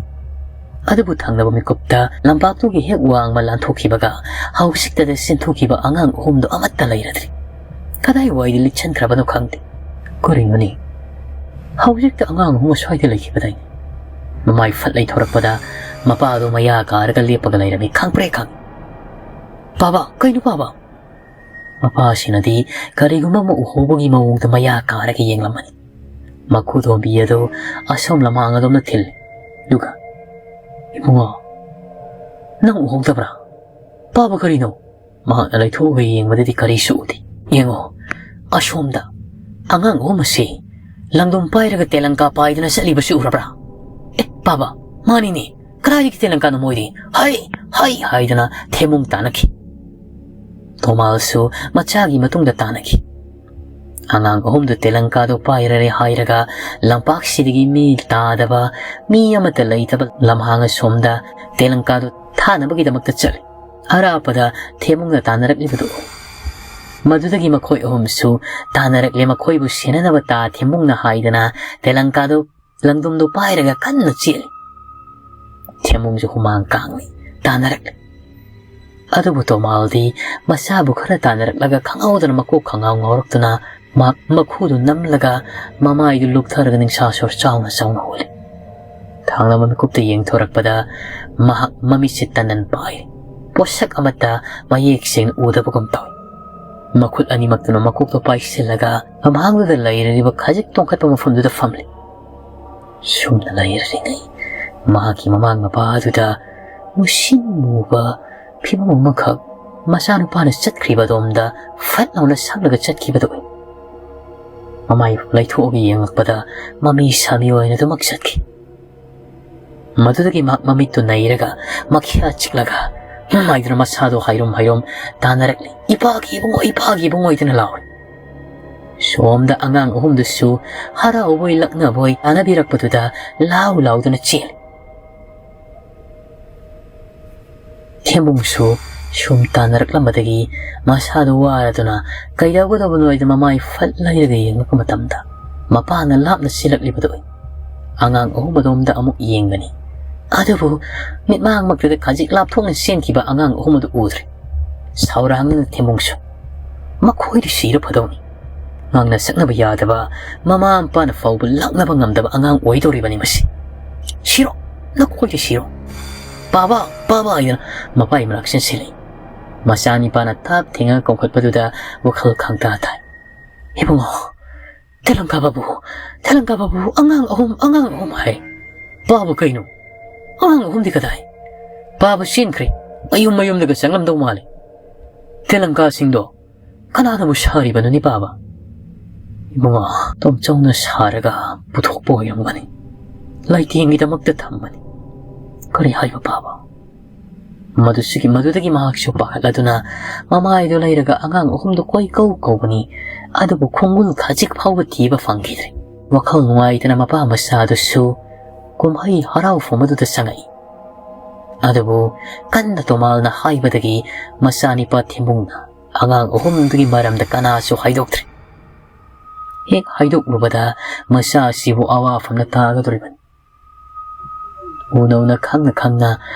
ꯑꯗꯨꯕꯨ ꯊꯪꯅꯕ ꯃꯤꯀꯨꯞꯇ ꯂꯝꯄꯥꯛꯇꯨꯒꯤ ꯍꯦꯛ ꯋꯥꯡꯃ ꯂꯥꯟꯊꯣꯛꯈꯤꯕꯒ ꯍꯧꯖꯤꯛꯇꯗ ꯆꯦꯟꯊꯣꯛꯈꯤꯕ ꯑꯉꯥꯡ ꯑꯍꯨꯝꯗꯨ ꯑꯃꯠꯇ ꯂꯩꯔꯗ꯭ꯔꯤ꯫ ꯀꯗꯥꯏꯋꯥꯏꯗ ꯂꯤꯠꯁꯟꯈ꯭ꯔꯕꯅꯣ ꯈꯪꯗꯦ꯫ ꯀꯔꯤꯅꯣꯅꯦ? ꯍꯧꯖꯤꯛꯇ ꯑꯉꯥꯡ ꯑꯍꯨꯝ ꯑꯁ꯭ꯋꯥꯏꯗ ꯂꯩꯈꯤꯕꯗꯥꯏꯅꯦ? ꯃꯃꯥꯏ ꯐꯠ ꯂꯩꯊꯣꯔꯛꯄꯗ ꯃꯄꯥꯗꯣ ꯃꯌꯥ ꯀꯥꯔꯒ ꯂꯦꯞꯄꯒ ꯂꯩꯔꯝꯃꯤ꯫ ꯈꯪꯄ꯭ꯔꯦ ꯈꯪꯉꯤ꯫ "ꯄꯥꯕ, ꯀꯩꯅꯣ ꯄꯥꯕ?" ꯃꯄꯥꯁꯤꯅꯗꯤ ꯀꯔꯤꯒꯨꯝꯕ ꯑꯃ ꯎꯍꯧꯕꯒꯤ ꯃꯑꯣꯡꯗ ꯃꯌꯥ ꯀꯥꯔꯒ ꯌꯦꯡꯂꯝꯃꯅꯤ꯫ ꯃꯈꯨꯗꯣꯝꯕꯤ ꯑꯗꯨ ꯑꯁꯣꯝ ꯂꯃꯥꯡ ꯑꯗꯣꯝꯗ ꯊꯤꯜꯂꯤ꯫ ꯑꯗꯨꯒ, "ꯏꯕꯨꯡꯉꯣ, ꯅꯪ ꯎꯍꯧꯗꯕ꯭ꯔꯥ? ꯄꯥꯕ ꯀꯔꯤꯅꯣ?" ꯃꯍꯥꯛꯅ ꯂꯩꯊꯣꯛꯑꯒ ꯌꯦꯡꯕꯗꯗꯤ ꯀꯔꯤꯁꯨ ꯎꯗꯦ꯫ "ꯌꯦꯡꯉꯣ, ꯑꯁꯣꯝꯗ ꯑꯉꯥꯡ ꯑꯍꯨꯝ ꯑꯁꯤ ꯂꯪꯗꯨꯝ ꯄꯥꯏꯔꯒ ꯇꯦꯂꯪꯀꯥ ꯄꯥꯏꯗꯨꯅ ꯆꯠꯂꯤꯕꯁꯤ ꯎꯔꯕ꯭ꯔꯥ? ꯑꯦ, ꯄꯥꯕ, ꯃꯥꯅꯤꯅꯦ꯫ ꯀꯗꯥꯏꯗꯒꯤ ꯇꯦꯂꯪꯀꯥꯅꯣ ꯃꯣꯏꯗꯤ? ꯍꯩ, ꯍꯩ!" ꯍꯥꯏꯗꯨꯅ ꯊꯦꯃꯨꯡ ꯇꯥꯟꯅꯈꯤ꯫ ꯇꯣꯃꯥꯜꯁꯨ ꯃꯆꯥꯒꯤ ꯃꯇꯨꯡꯗ ꯇꯥꯟꯅꯈꯤ꯫ ꯑꯉꯥꯡ ꯑꯍꯨꯝꯗꯨ ꯇꯦꯂꯪꯀꯥꯗꯨ ꯄꯥꯏꯔꯔꯦ ꯍꯥꯏꯔꯒ ꯂꯝꯄꯥꯛꯁꯤꯗꯒꯤ ꯃꯤ ꯇꯥꯗꯕ, ꯃꯤ ꯑꯃꯠꯇ ꯂꯩꯇꯕ ꯂꯝꯍꯥꯡ ꯑꯁꯣꯝꯗ ꯇꯦꯂꯪꯀꯥꯗꯨ ꯊꯥꯅꯕꯒꯤꯗꯃꯛꯇ ꯆꯠꯂꯤ꯫ ꯑꯔꯥꯞꯄꯗ ꯊꯦꯃꯨꯡꯅ ꯇꯥꯟꯅꯔꯛꯂꯤꯕꯗꯨ ꯎꯏ꯫ ꯃꯗꯨꯗꯒꯤ ꯃꯈꯣꯏ ꯑꯍꯨꯝꯁꯨ ꯇꯥꯟꯅꯔꯛꯂꯦ꯫ ꯃꯈꯣꯏꯕꯨ ꯁꯦꯟꯅꯅꯕ ꯇꯥ ꯊꯦꯃꯨꯡꯅ ꯍꯥꯏꯗꯅ ꯇꯦꯂꯪꯀꯥꯗꯨ, ꯂꯪꯗꯨꯝꯗꯨ ꯄꯥꯏꯔꯒ ꯀꯟꯅ ꯆꯦꯜꯂꯤ꯫ ꯊꯦꯃꯨꯡꯁꯨ ꯍꯨꯃꯥꯡ ꯀꯥꯡꯂꯤ꯫ ꯇꯥꯟꯅꯔꯛꯂꯤ꯫ ꯑꯗꯨꯕꯨ ꯇꯣꯃꯥꯜꯗꯤ ꯃꯆꯥꯕꯨ ꯈꯔ ꯇꯥꯟꯅꯔꯛꯂꯒ ꯈꯪꯍꯧꯗꯅ ꯃꯀꯣꯛ ꯈꯪꯉꯥꯎ ꯉꯥꯎꯔꯛꯇꯨꯅ ꯃꯍꯥꯛ ꯃꯈꯨꯗꯨ ꯅꯝꯂꯒ ꯃꯃꯥꯏꯗꯨ ꯂꯨꯞꯊꯔꯒ ꯅꯤꯡꯁꯥ ꯁꯣꯔ ꯆꯥꯎꯅ ꯆꯥꯎꯅ ꯍꯣꯜꯂꯤ꯫ ꯊꯥꯡꯂꯕ ꯃꯤꯀꯨꯞꯇ ꯌꯦꯡꯊꯣꯔꯛꯄꯗ ꯃꯍꯥꯛ ꯃꯃꯤꯠꯁꯦ ꯇꯟꯗꯟ ꯄꯥꯏꯔꯤ꯫ ꯄꯣꯠꯁꯛ ꯑꯃꯠꯇ ꯃꯌꯦꯛ ꯁꯦꯡꯅ ꯎꯗꯕꯒꯨꯝ ꯇꯧꯏ꯫ ꯃꯈꯨꯠ ꯑꯅꯤꯃꯛꯇꯨꯅ ꯃꯀꯣꯛꯇ ꯄꯥꯏꯁꯤꯜꯂꯒ ꯃꯃꯥꯡꯗꯨꯗ ꯂꯩꯔꯤꯕ ꯈꯖꯤꯛ ꯇꯣꯡꯈꯠꯄ ꯃꯐꯝꯗꯨꯗ ꯐꯝꯂꯤ꯫ ꯁꯨꯝꯅ ꯂꯩꯔꯤꯉꯩ ꯃꯍꯥꯛꯀꯤ ꯃꯃꯥꯡ ꯃꯄꯥ ꯑꯗꯨꯗ ꯃꯨꯁꯤꯟ ꯃꯨꯕ ꯐꯤꯕꯝ ꯑꯃꯈꯛ ꯃꯆꯥꯅꯨꯄꯥꯅ ꯆꯠꯈ꯭ꯔꯤꯕ ꯑꯗꯣꯝꯗ ꯐꯠ ꯂꯥꯎꯅ ꯁꯛꯂꯒ ꯆꯠꯈꯤꯕꯗ ꯎꯏ꯫ ꯃꯃꯥꯏ ꯂꯩꯊꯣꯛꯑꯒ ꯌꯦꯡꯂꯛꯄꯗ ꯃꯃꯤ ꯁꯥꯃꯤ ꯑꯣꯏꯅ ꯑꯗꯨꯃꯛ ꯆꯠꯈꯤ꯫ ꯃꯗꯨꯗꯒꯤ ꯃꯍꯥꯛ ꯃꯃꯤꯠꯇꯨ ꯅꯩꯔꯒ ꯃꯈ꯭ꯌꯥ ꯆꯤꯛꯂꯒ ꯃꯃꯥꯏꯗꯨꯅ ꯃꯁꯥꯗꯣ ꯍꯥꯏꯔꯨꯝ ꯍꯥꯏꯔꯨꯝ ꯇꯥꯟꯅꯔꯛꯂꯤ꯫ "ꯏꯄꯥꯒꯤ ꯏꯕꯨꯡꯉꯣ, ꯏꯄꯥꯒꯤ ꯏꯕꯨꯡꯉꯣ" ꯍꯥꯏꯗꯨꯅ ꯂꯥꯎꯔꯤ꯫ ꯁꯣꯝꯗ ꯑꯉꯥꯡ ꯑꯍꯨꯝꯗꯨꯁꯨ ꯍꯔꯥꯎꯕꯣꯏ ꯂꯛꯅꯕꯣꯏ ꯇꯥꯟꯅꯕꯤꯔꯛꯄꯗꯨꯗ ꯂꯥꯎ ꯂꯥꯎꯗꯨꯅ ꯆꯦꯜꯂꯤ꯫ ꯊꯦꯝꯕꯨꯡꯁꯨ ꯁꯨꯝ ꯇꯥꯟꯅꯔꯛꯂꯝꯕꯗꯒꯤ ꯃꯁꯥꯗꯨ ꯋꯥꯔꯗꯨꯅ ꯀꯩꯗꯧꯒꯗꯕꯅꯣ ꯍꯥꯏꯗꯨꯅ ꯃꯃꯥꯏ ꯐꯠ ꯂꯩꯔꯒ ꯌꯦꯡꯂꯛꯄ ꯃꯇꯝꯗ ꯃꯄꯥꯅ ꯂꯥꯞꯅ ꯆꯦꯜꯂꯛꯂꯤꯕꯗꯨ ꯎꯏ꯫ ꯑꯉꯥꯡ ꯑꯍꯨꯝ ꯑꯗꯣꯝꯗ ꯑꯃꯨꯛ ꯌꯦꯡꯒꯅꯤ꯫ ꯑꯗꯨꯕꯨ ꯃꯤꯠꯃꯥꯡꯃꯛꯇꯗ ꯈꯖꯤꯛ ꯂꯥꯞꯊꯣꯛꯅ ꯆꯦꯟꯈꯤꯕ ꯑꯉꯥꯡ ꯑꯍꯨꯝ ꯑꯗꯨ ꯎꯗ꯭ꯔꯦ꯫ ꯁꯥꯎꯔꯥꯡꯅꯅ ꯊꯦꯝꯕꯨꯡꯁꯨ "ꯃꯈꯣꯏꯗꯤ ꯁꯤꯔ ꯐꯗꯧꯅꯤ꯫ ꯉꯥꯡꯅ ꯁꯛꯅꯕ ꯌꯥꯗꯕ, ꯃꯃꯥ ꯃꯄꯥꯅ ꯐꯥꯎꯕ ꯂꯥꯛꯅꯕ ꯉꯝꯗꯕ ꯑꯉꯥꯡ ꯑꯣꯏꯗꯧꯔꯤꯕꯅꯤ ꯃꯁꯤ꯫ ꯁꯤꯔꯣ, ꯅꯈꯣꯏꯗꯤ ꯁꯤꯔꯣ꯫ ꯄꯥꯕ, ꯄꯥꯕ" ꯍꯥꯏꯗꯅ ꯃꯄꯥꯒꯤ ꯃꯅꯥꯛ ꯆꯦꯟꯁꯤꯜꯂꯤ꯫ ꯃꯆꯥꯅꯤꯄꯥꯅ ꯊꯥꯞ ꯊꯦꯡꯉꯒ ꯀꯧꯈꯠꯄꯗꯨꯗ ꯋꯥꯈꯜ ꯈꯪꯇꯥ ꯇꯥꯏ꯫ "ꯏꯕꯨꯡꯉꯣ, ꯇꯦꯂꯪꯀꯥ ꯕꯥꯕꯨ, ꯇꯦꯂꯪꯀꯥ ꯕꯥꯕꯨ, ꯑꯉꯥꯡ ꯑꯍꯨꯝ, ꯑꯉꯥꯡ ꯑꯍꯨꯝ" ꯍꯥꯏ꯫ "ꯄꯥꯕ ꯀꯩꯅꯣ? ꯑꯉꯥꯡ ꯑꯍꯨꯝꯗꯤ ꯀꯗꯥꯏ?" "ꯄꯥꯕ ꯆꯦꯟꯈ꯭ꯔꯦ꯫ ꯃꯌꯨꯝ ꯃꯌꯨꯝꯗꯒ ꯆꯪꯂꯝꯗꯧ ꯃꯥꯜꯂꯤ꯫ ꯇꯦꯂꯪꯀꯥꯁꯤꯡꯗꯣ ꯀꯅꯥꯅꯕꯨ ꯁꯥꯔꯤꯕꯅꯣꯅꯦ ꯄꯥꯕ?" "ꯏꯕꯨꯡꯉꯣ, ꯇꯣꯝꯆꯧꯅ ꯁꯥꯔꯒ ꯄꯨꯊꯣꯛꯄ ꯑꯣꯏꯔꯝꯒꯅꯤ꯫ ꯂꯩꯇꯦꯡꯒꯤꯗꯃꯛꯇ ꯊꯝꯕꯅꯤ꯫" "ꯀꯔꯤ ꯍꯥꯏꯕ ꯄꯥꯕ?" ꯃꯗꯨꯁꯤꯒꯤ, ꯃꯗꯨꯗꯒꯤ ꯃꯍꯥꯛꯁꯨ ꯄꯥꯈꯠꯂꯗꯨꯅ ꯃꯃꯥꯏꯗꯨ ꯂꯩꯔꯒ ꯑꯉꯥꯡ ꯑꯍꯨꯝꯗꯨ ꯀꯣꯏꯀꯧ ꯀꯧꯕꯅꯤ, ꯑꯗꯨꯕꯨ ꯈꯣꯡꯒꯨꯜ ꯈꯖꯤꯛ ꯐꯥꯎꯕ ꯊꯤꯕ ꯐꯪꯈꯤꯗ꯭ꯔꯦ꯫ ꯋꯥꯈꯜ ꯅꯨꯡꯉꯥꯏꯇꯅ ꯃꯄꯥ ꯃꯆꯥꯗꯨꯁꯨ ꯀꯨꯝꯍꯩ ꯍꯔꯥꯎꯐꯝ ꯑꯗꯨꯗ ꯆꯪꯉꯛꯏ꯫ ꯑꯗꯨꯕꯨ ꯀꯟꯅ ꯇꯣꯃꯥꯜꯅ ꯍꯥꯏꯕꯗꯒꯤ ꯃꯆꯥꯅꯤꯄꯥ ꯊꯦꯝꯕꯨꯡꯅ ꯑꯉꯥꯡ ꯑꯍꯨꯝꯗꯨꯒꯤ ꯃꯔꯝꯗ ꯀꯅꯥꯁꯨ ꯍꯥꯏꯗꯣꯛꯇ꯭ꯔꯦ꯫ ꯍꯦꯛ ꯍꯥꯏꯗꯣꯛꯂꯨꯕꯗ ꯃꯆꯥ ꯑꯁꯤꯕꯨ ꯑꯋꯥꯐꯝꯗ ꯇꯥꯒꯗꯧꯔꯤꯕꯅꯤ꯫ ꯎꯅꯧꯅ ꯈꯪꯅ ꯈꯪꯅ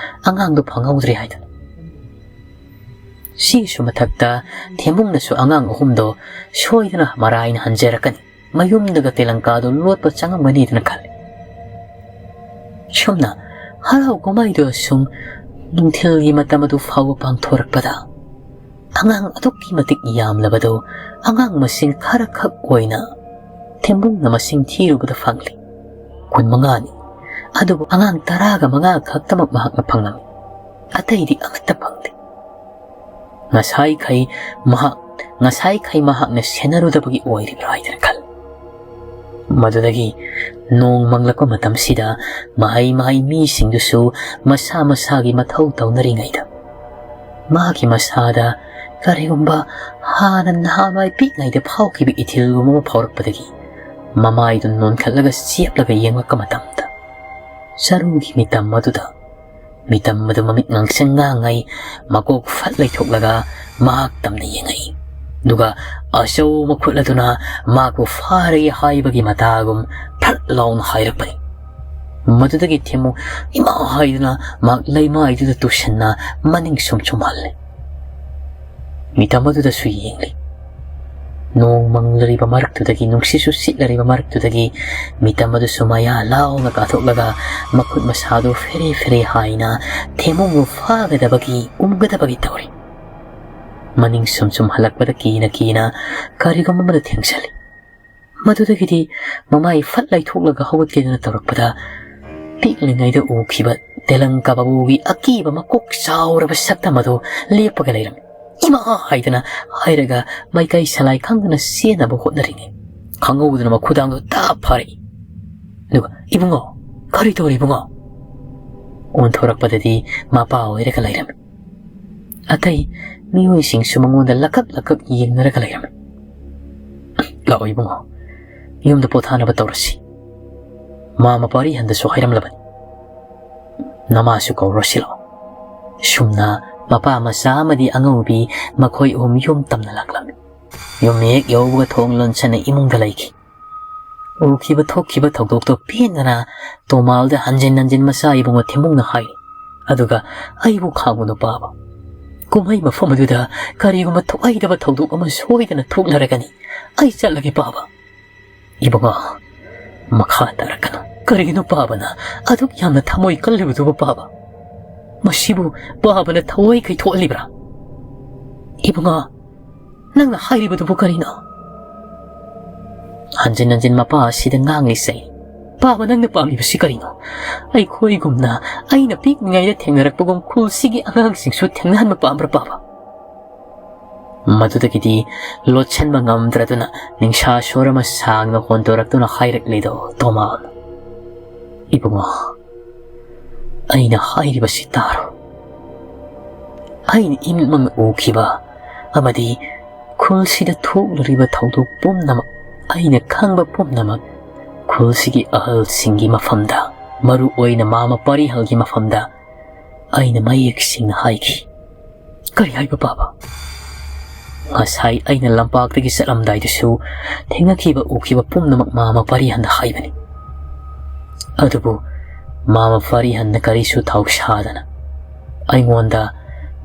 ꯑꯉꯥꯡꯗꯣ ꯐꯪꯍꯧꯗ꯭ꯔꯦ ꯍꯥꯏꯗꯨꯅ꯫ ꯁꯤꯒꯤꯁꯨ ꯃꯊꯛꯇ ꯊꯦꯝꯕꯨꯡꯅꯁꯨ ꯑꯉꯥꯡ ꯑꯍꯨꯝꯗꯣ ꯁꯣꯏꯗꯅ ꯃꯔꯥꯏꯅ ꯍꯟꯖꯔꯛꯀꯅꯤ, ꯃꯌꯨꯝꯗꯒ ꯇꯦꯂꯪꯀꯥꯗꯣ ꯂꯣꯠꯄ ꯆꯪꯉꯝꯒꯅꯤꯗꯅ ꯈꯜꯂꯤ꯫ ꯁꯨꯝꯅ ꯍꯔꯥꯎ ꯀꯨꯝꯍꯩꯗꯣ ꯁꯨꯝ ꯅꯨꯡꯊꯤꯜꯒꯤ ꯃꯇꯝ ꯑꯗꯨ ꯐꯥꯎꯕ ꯄꯥꯡꯊꯣꯔꯛꯄꯗ, ꯑꯉꯥꯡ ꯑꯗꯨꯛꯀꯤ ꯃꯇꯤꯛ ꯌꯥꯝꯂꯕꯗꯨ ꯑꯉꯥꯡ ꯃꯁꯤꯡ ꯈꯔꯈꯛ ꯑꯣꯏꯅ ꯊꯦꯝꯕꯨꯡꯅ ꯃꯁꯤꯡ ꯊꯤꯔꯨꯕꯗ ꯐꯪꯂꯤ꯫ ꯀꯨꯟꯃꯉꯥꯅꯤ꯫ ꯑꯗꯨꯕꯨ ꯑꯉꯥꯡ ꯇꯔꯥꯒ ꯃꯉꯥ ꯈꯛꯇꯃꯛ ꯃꯍꯥꯛꯅ ꯐꯪꯂꯝꯃꯤ꯫ ꯑꯇꯩꯗꯤ ꯑꯃꯠꯇ ꯐꯪꯗꯦ꯫ ꯉꯁꯥꯏꯈꯩ ꯃꯍꯥꯛ, ꯉꯁꯥꯏꯈꯩ ꯃꯍꯥꯛꯅ ꯁꯦꯟꯅꯔꯨꯗꯕꯒꯤ ꯑꯣꯏꯔꯤꯕ꯭ꯔꯥ ꯍꯥꯏꯗꯅ ꯈꯜꯂꯤ꯫ ꯃꯗꯨꯗꯒꯤ ꯅꯣꯡ ꯃꯪꯂꯛꯄ ꯃꯇꯝꯁꯤꯗ ꯃꯍꯩ ꯃꯍꯩ ꯃꯤꯁꯤꯡꯗꯨꯁꯨ ꯃꯁꯥ ꯃꯁꯥꯒꯤ ꯃꯊꯧ ꯇꯧꯅꯔꯤꯉꯩꯗ ꯃꯥꯒꯤ ꯃꯁꯥꯗ ꯀꯔꯤꯒꯨꯝꯕ ꯍꯥꯟꯅ ꯅꯍꯥꯟꯋꯥꯏ ꯄꯤꯛꯂꯤꯉꯩꯗ ꯐꯥꯎꯈꯤꯕ ꯏꯊꯤꯜꯒꯨꯝꯕ ꯑꯃ ꯐꯥꯎꯔꯛꯄꯗꯒꯤ ꯃꯃꯥꯏꯗꯨ ꯅꯣꯟꯈꯠꯂꯒ ꯆꯦꯞꯂꯒ ꯌꯦꯡꯂꯛꯄ ꯃꯇꯝꯗ ꯆꯔꯨꯒꯤ ꯃꯤꯇꯝ ꯑꯗꯨꯗ, ꯃꯤꯇꯝ ꯑꯗꯨ ꯃꯃꯤꯠ ꯉꯥꯡꯁꯪ ꯉꯥꯡꯉꯩ ꯃꯀꯣꯛ ꯐꯠ ꯂꯩꯊꯣꯛꯂꯒ ꯃꯍꯥꯛ ꯇꯝꯅ ꯌꯦꯡꯉꯛꯏ꯫ ꯑꯗꯨꯒ ꯑꯆꯧꯕ ꯈꯨꯠ ꯑꯗꯨꯅ ꯃꯍꯥꯛꯄꯨ ꯐꯥꯔꯒꯦ ꯍꯥꯏꯕꯒꯤ ꯃꯇꯥꯒꯨꯝ ꯐꯠ ꯂꯥꯎꯅ ꯍꯥꯏꯔꯛꯄꯅꯤ꯫ ꯃꯗꯨꯗꯒꯤ ꯊꯦꯝꯃꯨ ꯏꯃꯥ ꯍꯥꯏꯗꯨꯅ ꯃꯍꯥꯛ ꯂꯩꯃꯥꯏꯗꯨꯗ ꯇꯨꯁꯟꯅ ꯃꯅꯤꯡ ꯁꯨꯝ ꯁꯨꯝ ꯍꯜꯂꯦ꯫ ꯃꯤꯇꯝ ꯑꯗꯨꯗꯁꯨ ꯌꯦꯡꯂꯤ꯫ ꯅꯣꯡ ꯃꯪꯂꯔꯤꯕ ꯃꯔꯛꯇꯨꯗꯒꯤ, ꯅꯨꯡꯁꯤꯠꯁꯨ ꯁꯤꯠꯂꯔꯤꯕ ꯃꯔꯛꯇꯨꯗꯒꯤ ꯃꯤꯇꯝ ꯑꯗꯨꯁꯨ ꯃꯌꯥ ꯂꯥꯎꯅ ꯀꯥꯊꯣꯛꯂꯒ ꯃꯈꯨꯠ ꯃꯁꯥꯗꯨ ꯐꯦꯔꯦ ꯐꯦꯔꯦ ꯍꯥꯏꯅ ꯊꯦꯝꯃꯨꯕꯨ ꯐꯥꯒꯗꯕꯒꯤ, ꯎꯝꯒꯗꯕꯒꯤ ꯇꯧꯔꯤ꯫ ꯃꯅꯤꯡ ꯁꯨꯝ ꯁꯨꯝ ꯍꯜꯂꯛꯄꯗ ꯀꯤꯅ ꯀꯤꯅ ꯀꯔꯤꯒꯨꯝꯕ ꯑꯃꯗ ꯊꯦꯡꯖꯜꯂꯤ꯫ ꯃꯗꯨꯗꯒꯤꯗꯤ ꯃꯃꯥꯏ ꯐꯠ ꯂꯩꯊꯣꯛꯂꯒ ꯍꯧꯒꯠꯀꯦꯗꯅ ꯇꯧꯔꯛꯄꯗ, ꯄꯤꯛꯂꯤꯉꯩꯗ ꯎꯈꯤꯕ ꯇꯦꯂꯪ ꯀꯕꯥꯕꯨꯒꯤ ꯑꯀꯤꯕ ꯃꯀꯣꯛ ꯆꯥꯎꯔꯕ ꯁꯛꯇꯝ ꯑꯗꯨ ꯂꯦꯞꯄꯒ ꯂꯩꯔꯝꯃꯤ꯫ "ꯏꯃꯥ!" ꯍꯥꯏꯗꯅ ꯍꯥꯏꯔꯒ ꯃꯥꯏꯀꯩ ꯁꯂꯥꯏ ꯈꯪꯗꯅ ꯆꯦꯟꯅꯕ ꯍꯣꯠꯅꯔꯤꯉꯩ, ꯈꯪꯍꯧꯗꯅ ꯃꯈꯨꯗꯥꯡꯗꯣ ꯇꯥꯞ ꯐꯥꯔꯛꯏ꯫ ꯑꯗꯨꯒ, "ꯏꯕꯨꯡꯉꯣ, ꯀꯔꯤ ꯇꯧꯔꯤ ꯏꯕꯨꯡꯉꯣ?" ꯑꯣꯟꯊꯣꯔꯛꯄꯗꯗꯤ ꯃꯄꯥ ꯑꯣꯏꯔꯒ ꯂꯩꯔꯝꯃꯤ꯫ ꯑꯇꯩ ꯃꯤꯑꯣꯏꯁꯤꯡꯁꯨ ꯃꯉꯣꯟꯗ ꯂꯀꯛ ꯂꯀꯛ ꯌꯦꯡꯅꯔꯒ ꯂꯩꯔꯝꯃꯤ꯫ "ꯂꯥꯛꯑꯣ ꯏꯕꯨꯡꯉꯣ, ꯌꯨꯝꯗ ꯄꯣꯊꯥꯅꯕ ꯇꯧꯔꯁꯤ꯫ ꯃꯥ ꯃꯄꯥꯔꯤ ꯍꯟꯗꯁꯨ ꯍꯥꯏꯔꯝꯂꯕꯅꯤ꯫ ꯅꯃꯥꯁꯨ ꯀꯧꯔꯁꯤ ꯂꯥꯛꯑꯣ꯫" ꯁꯨꯝꯅ ꯃꯄꯥ ꯃꯆꯥ ꯑꯃꯗꯤ ꯑꯉꯧꯕꯤ ꯃꯈꯣꯏ ꯑꯍꯨꯝ ꯌꯨꯝ ꯇꯝꯅ ꯂꯥꯛꯂꯝꯃꯤ꯫ ꯌꯨꯝ ꯍꯦꯛ ꯌꯧꯕꯒ ꯊꯣꯡ ꯂꯣꯟꯁꯟꯅ ꯏꯃꯨꯡꯗ ꯂꯩꯈꯤ꯫ ꯎꯈꯤꯕ ꯊꯣꯛꯈꯤꯕ ꯊꯧꯗꯣꯛꯇꯣ ꯄꯦꯟꯗꯅ ꯇꯣꯃꯥꯜꯗ ꯍꯟꯖꯤꯟ ꯍꯟꯖꯤꯟ ꯃꯆꯥ ꯏꯕꯨꯡꯉꯣ ꯊꯦꯝꯃꯨꯡꯅ ꯍꯥꯏ꯫ ꯑꯗꯨꯒ ꯑꯩꯕꯨ ꯈꯥꯡꯉꯨꯅꯨ ꯄꯥꯕ꯫ ꯀꯨꯝꯍꯩ ꯃꯐꯝ ꯑꯗꯨꯗ ꯀꯔꯤꯒꯨꯝꯕ ꯊꯣꯛꯍꯩꯗꯕ ꯊꯧꯗꯣꯛ ꯑꯃ ꯁꯣꯏꯗꯅ ꯊꯣꯛꯅꯔꯒꯅꯤ꯫ ꯑꯩ ꯆꯠꯂꯒꯦ ꯄꯥꯕ꯫ ꯏꯕꯨꯡꯉꯣ, ꯃꯈꯥ ꯇꯥꯔꯛꯀꯅꯨ꯫ ꯀꯔꯤꯒꯤꯅꯣ ꯄꯥꯕꯅ ꯑꯗꯨꯛ ꯌꯥꯝꯅ ꯊꯃꯣꯏ ꯀꯜꯂꯤꯕꯗꯨꯕꯨ ꯄꯥꯕ? ꯃꯁꯤꯕꯨ ꯄꯥꯕꯅ ꯊꯋꯥꯏ ꯀꯩꯊꯣꯛꯍꯜꯂꯤꯕ꯭ꯔꯥ? ꯏꯕꯨꯡꯉꯣ, ꯅꯪꯅ ꯍꯥꯏꯔꯤꯕꯗꯨꯕꯨ ꯀꯔꯤꯅꯣ? ꯍꯟꯖꯤꯟ ꯍꯟꯖꯤꯟ ꯃꯄꯥ ꯑꯁꯤꯗ ꯉꯥꯡꯂꯤꯁꯦ꯫ "ꯄꯥꯕ, ꯅꯪꯅ ꯄꯥꯝꯂꯤꯕꯁꯤ ꯀꯔꯤꯅꯣ? ꯑꯩꯈꯣꯏꯒꯨꯝꯅ, ꯑꯩꯅ ꯄꯤꯛꯂꯤꯉꯩꯗ ꯊꯦꯡꯅꯔꯛꯄꯒꯨꯝ ꯈꯨꯜꯁꯤꯒꯤ ꯑꯉꯥꯡꯁꯤꯡꯁꯨ ꯊꯦꯡꯅꯍꯟꯕ ꯄꯥꯝꯕ꯭ꯔꯥ, ꯄꯥꯕ?" ꯃꯗꯨꯗꯒꯤꯗꯤ ꯂꯣꯠꯁꯤꯟꯕ ꯉꯝꯗ꯭ꯔꯗꯨꯅ ꯅꯤꯡꯁꯥ ꯁꯣꯔ ꯑꯃ ꯁꯥꯡꯅ ꯍꯣꯟꯗꯣꯔꯛꯇꯨꯅ ꯍꯥꯏꯔꯛꯂꯤꯗꯣ ꯇꯣꯃꯥꯅ, "ꯏꯕꯨꯡꯉꯣ, ꯑꯩꯅ ꯍꯥꯏꯔꯤꯕꯁꯤ ꯇꯥꯔꯣ꯫ ꯑꯩꯅ ꯏꯃꯤꯠꯃꯛꯅ ꯎꯈꯤꯕ ꯑꯃꯗꯤ ꯈꯨꯜꯁꯤꯗ ꯊꯣꯛꯂꯨꯔꯤꯕ ꯊꯧꯗꯣꯛ ꯄꯨꯝꯅꯃꯛ, ꯑꯩꯅ ꯈꯪꯕ ꯄꯨꯝꯅꯃꯛ, ꯈꯨꯜꯁꯤꯒꯤ ꯑꯍꯜꯁꯤꯡꯒꯤ ꯃꯐꯝꯗ, ꯃꯔꯨ ꯑꯣꯏꯅ ꯃꯥꯃ ꯄꯥꯔꯤꯍꯜꯒꯤ ꯃꯐꯝꯗ ꯑꯩꯅ ꯃꯌꯦꯛ ꯁꯦꯡꯅ ꯍꯥꯏꯈꯤ꯫" "ꯀꯔꯤ ꯍꯥꯏꯕ, ꯄꯥꯕ?" "ꯉꯁꯥꯏ ꯑꯩꯅ ꯂꯝꯄꯥꯛꯇꯒꯤ ꯆꯠꯂꯝꯗꯥꯏꯗꯁꯨ ꯊꯦꯡꯅꯈꯤꯕ, ꯎꯈꯤꯕ ꯄꯨꯝꯅꯃꯛ ꯃꯥꯃ ꯄꯥꯔꯤꯍꯟꯗ ꯍꯥꯏꯕꯅꯤ꯫ ꯑꯗꯨꯕꯨ ꯃꯥꯃ ꯄꯥꯔꯤꯍꯟꯅ ꯀꯔꯤꯁꯨ ꯊꯧꯁꯥꯗꯅ ꯑꯩꯉꯣꯟꯗ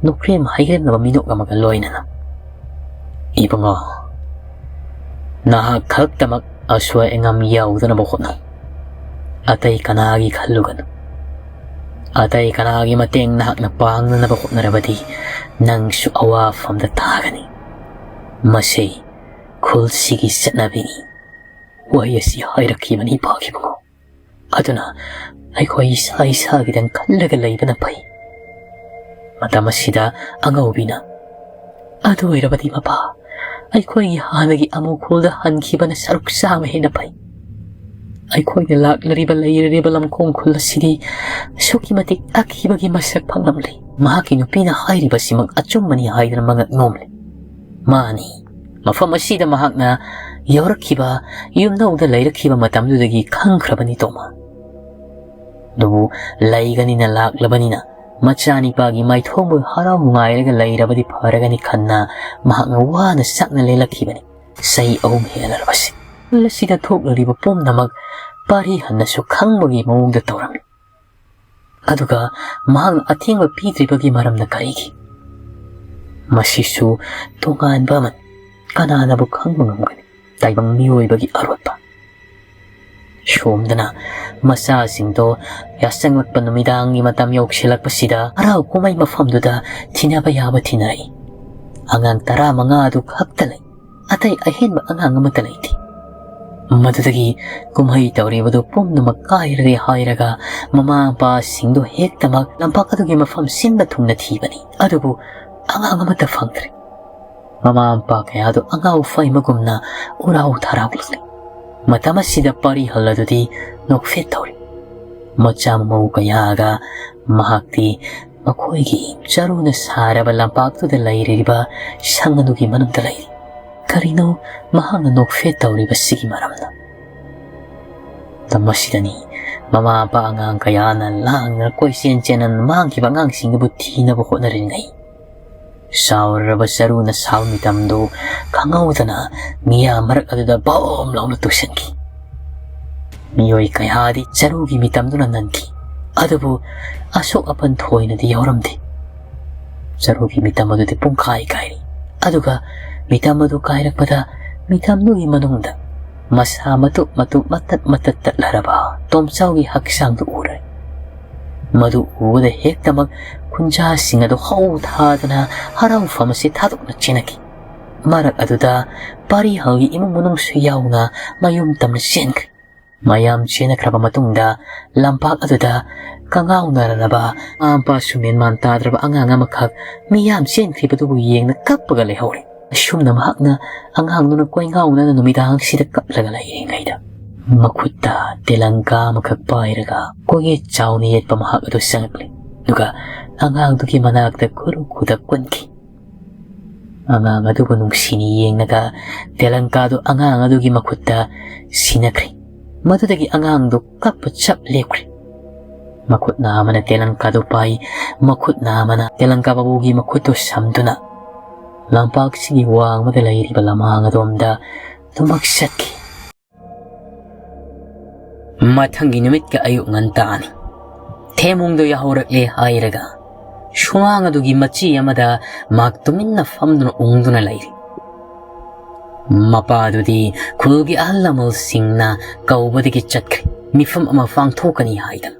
ꯅꯣꯛꯈ꯭ꯔꯦꯝ ꯍꯩꯔꯦꯝꯅꯕ ꯃꯤꯅꯣꯛ ꯑꯃꯒ ꯂꯣꯏꯅꯅ, 'ꯏꯕꯨꯡꯉꯣ, ꯅꯍꯥꯛ ꯈꯛꯇꯃꯛ ꯑꯁꯣꯏ ꯑꯉꯥꯝ ꯌꯥꯎꯗꯅꯕ ꯍꯣꯠꯅꯧ꯫ ꯑꯇꯩ ꯀꯅꯥꯒꯤ ꯈꯜꯂꯨꯒꯅꯨ꯫ ꯑꯇꯩ ꯀꯅꯥꯒꯤ ꯃꯇꯦꯡ ꯅꯍꯥꯛꯅ ꯄꯥꯡꯅꯅꯕ ꯍꯣꯠꯅꯔꯕꯗꯤ ꯅꯪꯁꯨ ꯑꯋꯥꯐꯝꯗ ꯇꯥꯒꯅꯤ꯫ ꯃꯁꯤ ꯈꯨꯜꯁꯤꯒꯤ ꯆꯠꯅꯕꯤꯅꯤ꯫' ꯋꯥꯍꯩ ꯑꯁꯤ ꯍꯥꯏꯔꯛꯈꯤꯕꯅꯤ ꯏꯄꯥꯒꯤ ꯃꯉꯣ꯫ ꯑꯗꯨꯅ ꯑꯩꯈꯣꯏ ꯏꯁꯥ ꯏꯁꯥꯒꯤꯗꯪ ꯈꯜꯂꯒ ꯂꯩꯕꯅ ꯐꯩ꯫ ꯃꯇꯝ ꯑꯁꯤꯗ ꯑꯉꯧꯕꯤꯅ, "ꯑꯗꯨ ꯑꯣꯏꯔꯕꯗꯤ ꯃꯄꯥ, ꯑꯩꯈꯣꯏꯒꯤ ꯍꯥꯟꯅꯒꯤ ꯑꯃꯨꯈꯣꯜꯗ ꯍꯟꯈꯤꯕꯅ ꯁꯔꯨꯛ ꯆꯥꯝꯃ ꯍꯦꯟꯅ ꯐꯩ꯫ ꯑꯩꯈꯣꯏꯅ ꯂꯥꯛꯂꯔꯤꯕ, ꯂꯩꯔꯔꯤꯕ ꯂꯝꯈꯣꯡ ꯈꯨꯜ ꯑꯁꯤꯗꯤ ꯑꯁꯨꯛꯀꯤ ꯃꯇꯤꯛ ꯑꯀꯤꯕꯒꯤ ꯃꯁꯛ ꯐꯪꯂꯝꯂꯦ꯫" ꯃꯍꯥꯛꯀꯤ ꯅꯨꯄꯤꯅ ꯍꯥꯏꯔꯤꯕꯁꯤꯃꯛ ꯑꯆꯨꯝꯕꯅꯤ ꯍꯥꯏꯗꯨꯅ ꯃꯉꯛ ꯅꯣꯝꯂꯤ꯫ ꯃꯥꯅꯤ, ꯃꯐꯝ ꯑꯁꯤꯗ ꯃꯍꯥꯛꯅ ꯌꯧꯔꯛꯈꯤꯕ, ꯌꯨꯝꯅꯧꯗ ꯂꯩꯔꯛꯈꯤꯕ ꯃꯇꯝꯗꯨꯗꯒꯤ ꯈꯪꯈ꯭ꯔꯕꯅꯤ ꯇꯣꯃꯥ꯫ ꯑꯗꯨꯕꯨ ꯂꯩꯒꯅꯤꯅ ꯂꯥꯛꯂꯕꯅꯤꯅ, ꯃꯆꯥꯅꯤꯄꯥꯒꯤ ꯃꯥꯏꯊꯣꯡꯕꯨ ꯍꯔꯥꯎ ꯅꯨꯡꯉꯥꯏꯔꯒ ꯂꯩꯔꯕꯗꯤ ꯐꯔꯒꯅꯤ ꯈꯟꯅ ꯃꯍꯥꯛꯅ ꯋꯥꯅ ꯆꯥꯛꯅ ꯂꯦꯜꯂꯛꯈꯤꯕꯅꯤ꯫ ꯆꯍꯤ ꯑꯍꯨꯝ ꯍꯦꯜꯂꯔꯕꯁꯤ꯫ ꯈꯨꯜ ꯑꯁꯤꯗ ꯊꯣꯛꯂꯔꯤꯕ ꯄꯨꯝꯅꯃꯛ ꯄꯥꯔꯤꯍꯟꯅꯁꯨ ꯈꯪꯕꯒꯤ ꯃꯑꯣꯡꯗ ꯇꯧꯔꯝꯃꯤ꯫ ꯑꯗꯨꯒ ꯃꯍꯥꯛꯅ ꯑꯊꯦꯡꯕ ꯄꯤꯗ꯭ꯔꯤꯕꯒꯤ ꯃꯔꯝꯅ ꯀꯔꯤꯒꯤ? ꯃꯁꯤꯁꯨ ꯇꯣꯉꯥꯟꯕ ꯑꯃꯅꯤ꯫ ꯀꯅꯥꯅꯕꯨ ꯈꯪꯕ ꯉꯝꯒꯅꯤ? ꯇꯥꯏꯕꯪ ꯃꯤꯑꯣꯏꯕꯒꯤ ꯑꯔꯣꯠꯄ꯫ ꯁꯣꯝꯗꯅ ꯃꯆꯥꯁꯤꯡꯗꯣ ꯌꯥꯆꯪꯂꯛꯄ ꯅꯨꯃꯤꯗꯥꯡꯒꯤ ꯃꯇꯝ ꯌꯧꯁꯤꯜꯂꯛꯄꯁꯤꯗ ꯍꯔꯥꯎ ꯀꯨꯝꯍꯩ ꯃꯐꯝꯗꯨꯗ ꯊꯤꯅꯕ ꯌꯥꯕ ꯊꯤꯅꯔꯛꯏ꯫ ꯑꯉꯥꯡ ꯇꯔꯥꯃꯉꯥ ꯑꯗꯨ ꯈꯛꯇ ꯂꯩ꯫ ꯑꯇꯩ ꯑꯍꯦꯟꯕ ꯑꯉꯥꯡ ꯑꯃꯠꯇ ꯂꯩꯇꯦ꯫ ꯃꯗꯨꯗꯒꯤ ꯀꯨꯝꯍꯩ ꯇꯧꯔꯤꯕꯗꯨ ꯄꯨꯝꯅꯃꯛ ꯀꯥꯏꯔꯦ ꯍꯥꯏꯔꯒ ꯃꯃꯥ ꯃꯄꯥꯁꯤꯡꯗꯨ ꯍꯦꯛꯇꯃꯛ ꯂꯝꯄꯥꯛ ꯑꯗꯨꯒꯤ ꯃꯐꯝ ꯁꯤꯟꯕ ꯊꯨꯡꯅ ꯊꯤꯕꯅꯤ꯫ ꯑꯗꯨꯕꯨ ꯑꯉꯥꯡ ꯑꯃꯠꯇ ꯐꯪꯗ꯭ꯔꯦ꯫ ꯃꯃꯥ ꯃꯄꯥ ꯀꯌꯥꯗꯨ ꯑꯉꯥꯎ ꯐꯩꯃꯒꯨꯝꯅ ꯎꯔꯥꯎ ꯊꯔꯥꯎꯂꯛꯂꯤ꯫ ꯃꯇꯝ ꯑꯁꯤꯗ ꯄꯥꯔꯤꯍꯜ ꯑꯗꯨꯗꯤ ꯅꯣꯛꯐꯦꯠ ꯇꯧꯔꯤ꯫ ꯃꯆꯥ ꯃꯃꯧ ꯀꯌꯥꯒ ꯃꯍꯥꯛꯇꯤ ꯃꯈꯣꯏꯒꯤ ꯆꯔꯨꯅ ꯁꯥꯔꯕ ꯂꯝꯄꯥꯛꯇꯨꯗ ꯂꯩꯔꯤꯕ ꯁꯪ ꯑꯗꯨꯒꯤ ꯃꯅꯨꯡꯗ ꯂꯩꯔꯤ꯫ ꯀꯔꯤꯅꯣ ꯃꯍꯥꯛꯅ ꯅꯣꯛꯐꯦꯠ ꯇꯧꯔꯤꯕꯁꯤꯒꯤ ꯃꯔꯝꯅ? ꯃꯇꯝ ꯑꯁꯤꯗꯅꯤ ꯃꯃꯥ ꯃꯄꯥ ꯑꯉꯥꯡ ꯀꯌꯥꯅ ꯂꯥꯡꯗꯅ ꯀꯣꯏꯆꯦꯟ ꯆꯦꯟꯅ ꯃꯥꯡꯈꯤꯕ ꯑꯉꯥꯡꯁꯤꯡꯗꯨꯕꯨ ꯊꯤꯅꯕ ꯍꯣꯠꯅꯔꯤꯉꯩ, ꯆꯥꯎꯔꯕ ꯆꯔꯨꯅ ꯁꯥꯕ ꯃꯤꯇꯝꯗꯨ ꯈꯪꯍꯧꯗꯅ ꯃꯤꯌꯥꯝ ꯃꯔꯛ ꯑꯗꯨꯗ ꯕꯣꯝ ꯂꯥꯎꯅ ꯇꯨꯁꯟꯈꯤ꯫ ꯃꯤꯑꯣꯏ ꯀꯌꯥꯗꯤ ꯆꯔꯨꯒꯤ ꯃꯤꯇꯝꯗꯨꯅ ꯅꯟꯈꯤ, ꯑꯗꯨꯕꯨ ꯑꯁꯣꯛ ꯑꯄꯟ ꯊꯣꯏꯅꯗꯤ ꯌꯥꯎꯔꯝꯗꯦ꯫ ꯆꯔꯨꯒꯤ ꯃꯤꯇꯝ ꯑꯗꯨꯗꯤ ꯄꯨꯡꯀꯥꯏ ꯀꯥꯏꯔꯤ꯫ ꯑꯗꯨꯒ ꯃꯤꯇꯝ ꯑꯗꯨ ꯀꯥꯏꯔꯛꯄꯗ ꯃꯤꯇꯝꯗꯨꯒꯤ ꯃꯅꯨꯡꯗ ꯃꯁꯥ ꯃꯇꯨꯞ ꯃꯇꯨꯞ ꯃꯇꯠ ꯃꯇꯠ ꯇꯠꯂꯔꯕ ꯇꯣꯝꯆꯥꯎꯒꯤ ꯍꯛꯆꯥꯡꯗꯨ ꯎꯔꯦ꯫ ꯃꯗꯨ ꯎꯕꯗ ꯍꯦꯛꯇꯃꯛ ꯈꯨꯟꯖꯥꯁꯤꯡ ꯑꯗꯨ ꯍꯧ ꯊꯥꯗꯅ ꯍꯔꯥꯎꯐꯝ ꯑꯁꯤ ꯊꯥꯗꯣꯛꯅ ꯆꯦꯟꯅꯈꯤ꯫ ꯃꯔꯛ ꯑꯗꯨꯗ ꯄꯥꯔꯤꯍꯜꯒꯤ ꯏꯃꯨꯡ ꯃꯅꯨꯡꯁꯨ ꯌꯥꯎꯅ ꯃꯌꯨꯝ ꯇꯝꯅ ꯆꯦꯟꯈ꯭ꯔꯦ꯫ ꯃꯌꯥꯝ ꯆꯦꯟꯅꯈ꯭ꯔꯕ ꯃꯇꯨꯡꯗ ꯂꯝꯄꯥꯛ ꯑꯗꯨꯗ ꯀꯉꯥꯎꯅꯔꯅꯕ ꯃꯃꯥ ꯃꯄꯥꯁꯨ ꯃꯦꯟꯃꯥꯟ ꯇꯥꯗ꯭ꯔꯕ ꯑꯉꯥꯡ ꯑꯃꯈꯛ ꯃꯤꯌꯥꯝ ꯆꯦꯟꯈ꯭ꯔꯤꯕꯗꯨꯕꯨ ꯌꯦꯡꯅ ꯀꯞꯄꯒ ꯂꯩꯍꯧꯔꯦ꯫ ꯑꯁꯨꯝꯅ ꯃꯍꯥꯛꯅ ꯑꯉꯥꯡꯗꯨꯅ ꯀꯣꯏꯉꯥꯎꯅꯅ ꯅꯨꯃꯤꯗꯥꯡꯁꯤꯗ ꯀꯞꯂꯒ ꯂꯩꯔꯤꯉꯩꯗ ꯃꯈꯨꯠꯇ ꯇꯦꯂꯪꯀꯥ ꯑꯃꯈꯛ ꯄꯥꯏꯔꯒ ꯀꯣꯌꯦꯠ ꯆꯥꯎꯅ ꯌꯦꯠꯄ ꯃꯍꯥꯛ ꯑꯗꯨ ꯆꯪꯂꯛꯂꯦ꯫ ꯑꯗꯨꯒ ꯑꯉꯥꯡꯗꯨꯒꯤ ꯃꯅꯥꯛꯇ ꯈꯨꯔꯨ ꯈꯨꯗꯛ ꯀꯨꯟꯈꯤ꯫ ꯑꯉꯥꯡ ꯑꯗꯨꯕꯨ ꯅꯨꯡꯁꯤꯅ ꯌꯦꯡꯂꯒ ꯇꯦꯂꯪꯀꯥꯗꯨ ꯑꯉꯥꯡ ꯑꯗꯨꯒꯤ ꯃꯈꯨꯠꯇ ꯁꯤꯟꯅꯈ꯭ꯔꯦ꯫ ꯃꯗꯨꯗꯒꯤ ꯑꯉꯥꯡꯗꯨ ꯀꯞꯄ ꯆꯞ ꯂꯦꯞꯈ꯭ꯔꯦ꯫ ꯃꯈꯨꯠ ꯅꯥꯝꯃꯅ ꯇꯦꯂꯪꯀꯥꯗꯨ ꯄꯥꯏ, ꯃꯈꯨꯠ ꯅꯥꯝꯃꯅ ꯇꯦꯂꯪꯀꯥ ꯕꯥꯕꯨꯒꯤ ꯃꯈꯨꯠꯇꯨ ꯁꯝꯗꯨꯅ ꯂꯝꯄꯥꯛꯁꯤꯒꯤ ꯋꯥꯡꯃꯗ ꯂꯩꯔꯤꯕ ꯂꯃꯥꯡ ꯑꯗꯣꯝꯗ ꯊꯨꯃꯛ ꯆꯠꯈꯤ꯫ ꯃꯊꯪꯒꯤ ꯅꯨꯃꯤꯠꯀ ꯑꯌꯨꯛ ꯉꯟꯇꯥꯅꯤ꯫ ꯊꯦꯝꯃꯨꯡꯗꯣ ꯌꯥꯍꯧꯔꯛꯂꯦ ꯍꯥꯏꯔꯒ ꯁꯨꯃꯥꯡ ꯑꯗꯨꯒꯤ ꯃꯆꯤ ꯑꯃꯗ ꯃꯍꯥꯛ ꯇꯨꯃꯤꯟꯅ ꯐꯝꯗꯨꯅ ꯎꯪꯗꯨꯅ ꯂꯩꯔꯤ꯫ ꯃꯄꯥꯗꯨꯗꯤ ꯈꯨꯜꯒꯤ ꯑꯍꯜ ꯂꯃꯟꯁꯤꯡꯅ ꯀꯧꯕꯗꯒꯤ ꯆꯠꯈ꯭ꯔꯦ, ꯃꯤꯐꯝ ꯑꯃ ꯄꯥꯡꯊꯣꯛꯀꯅꯤ ꯍꯥꯏꯗꯅ꯫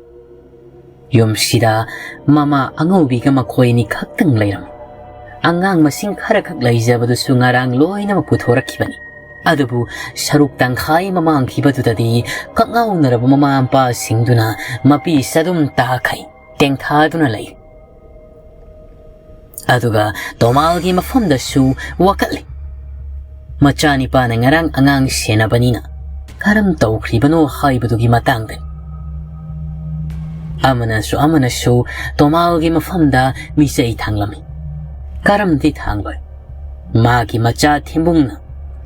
ꯌꯨꯝꯁꯤꯗ ꯃꯃꯥ ꯑꯉꯧꯕꯤꯒ ꯃꯈꯣꯏ ꯑꯅꯤ ꯈꯛꯇꯪ ꯂꯩꯔꯝꯃꯤ꯫ ꯑꯉꯥꯡ ꯃꯁꯤꯡ ꯈꯔꯈꯛ ꯂꯩꯖꯕꯗꯨꯁꯨ ꯉꯔꯥꯡ ꯂꯣꯏꯅꯃꯛ ꯄꯨꯊꯣꯔꯛꯈꯤꯕꯅꯤ꯫ ꯑꯗꯨꯕꯨ ꯁꯔꯨꯛ ꯇꯪꯈꯥꯏ ꯑꯃ ꯃꯥꯡꯈꯤꯕꯗꯨꯗꯗꯤ ꯀꯛꯉꯥꯎꯅꯔꯕ ꯃꯃꯥ ꯃꯄꯥꯁꯤꯡꯗꯨꯅ ꯃꯄꯤ ꯆꯗꯨꯝ ꯇꯥꯈꯩ ꯇꯦꯡꯊꯥꯗꯨꯅ ꯂꯩ꯫ ꯑꯗꯨꯒ ꯇꯣꯃꯥꯜꯒꯤ ꯃꯐꯝꯗꯁꯨ ꯋꯥꯀꯠꯂꯤ꯫ ꯃꯆꯥꯅꯤꯄꯥꯅ ꯉꯔꯥꯡ ꯑꯉꯥꯡ ꯁꯦꯟꯅꯕꯅꯤꯅ ꯀꯔꯝ ꯇꯧꯈ꯭ꯔꯤꯕꯅꯣ ꯍꯥꯏꯕꯗꯨꯒꯤ ꯃꯇꯥꯡꯗꯅꯤ꯫ ꯑꯃꯅꯁꯨ ꯑꯃꯅꯁꯨ ꯇꯣꯃꯥꯜꯒꯤ ꯃꯐꯝꯗ ꯃꯤꯆꯩ ꯊꯥꯡꯂꯝꯃꯤ꯫ ꯀꯔꯝꯗꯤ ꯊꯥꯡꯂꯣꯏ? ꯃꯥꯒꯤ ꯃꯆꯥ ꯊꯦꯝꯕꯨꯡꯅ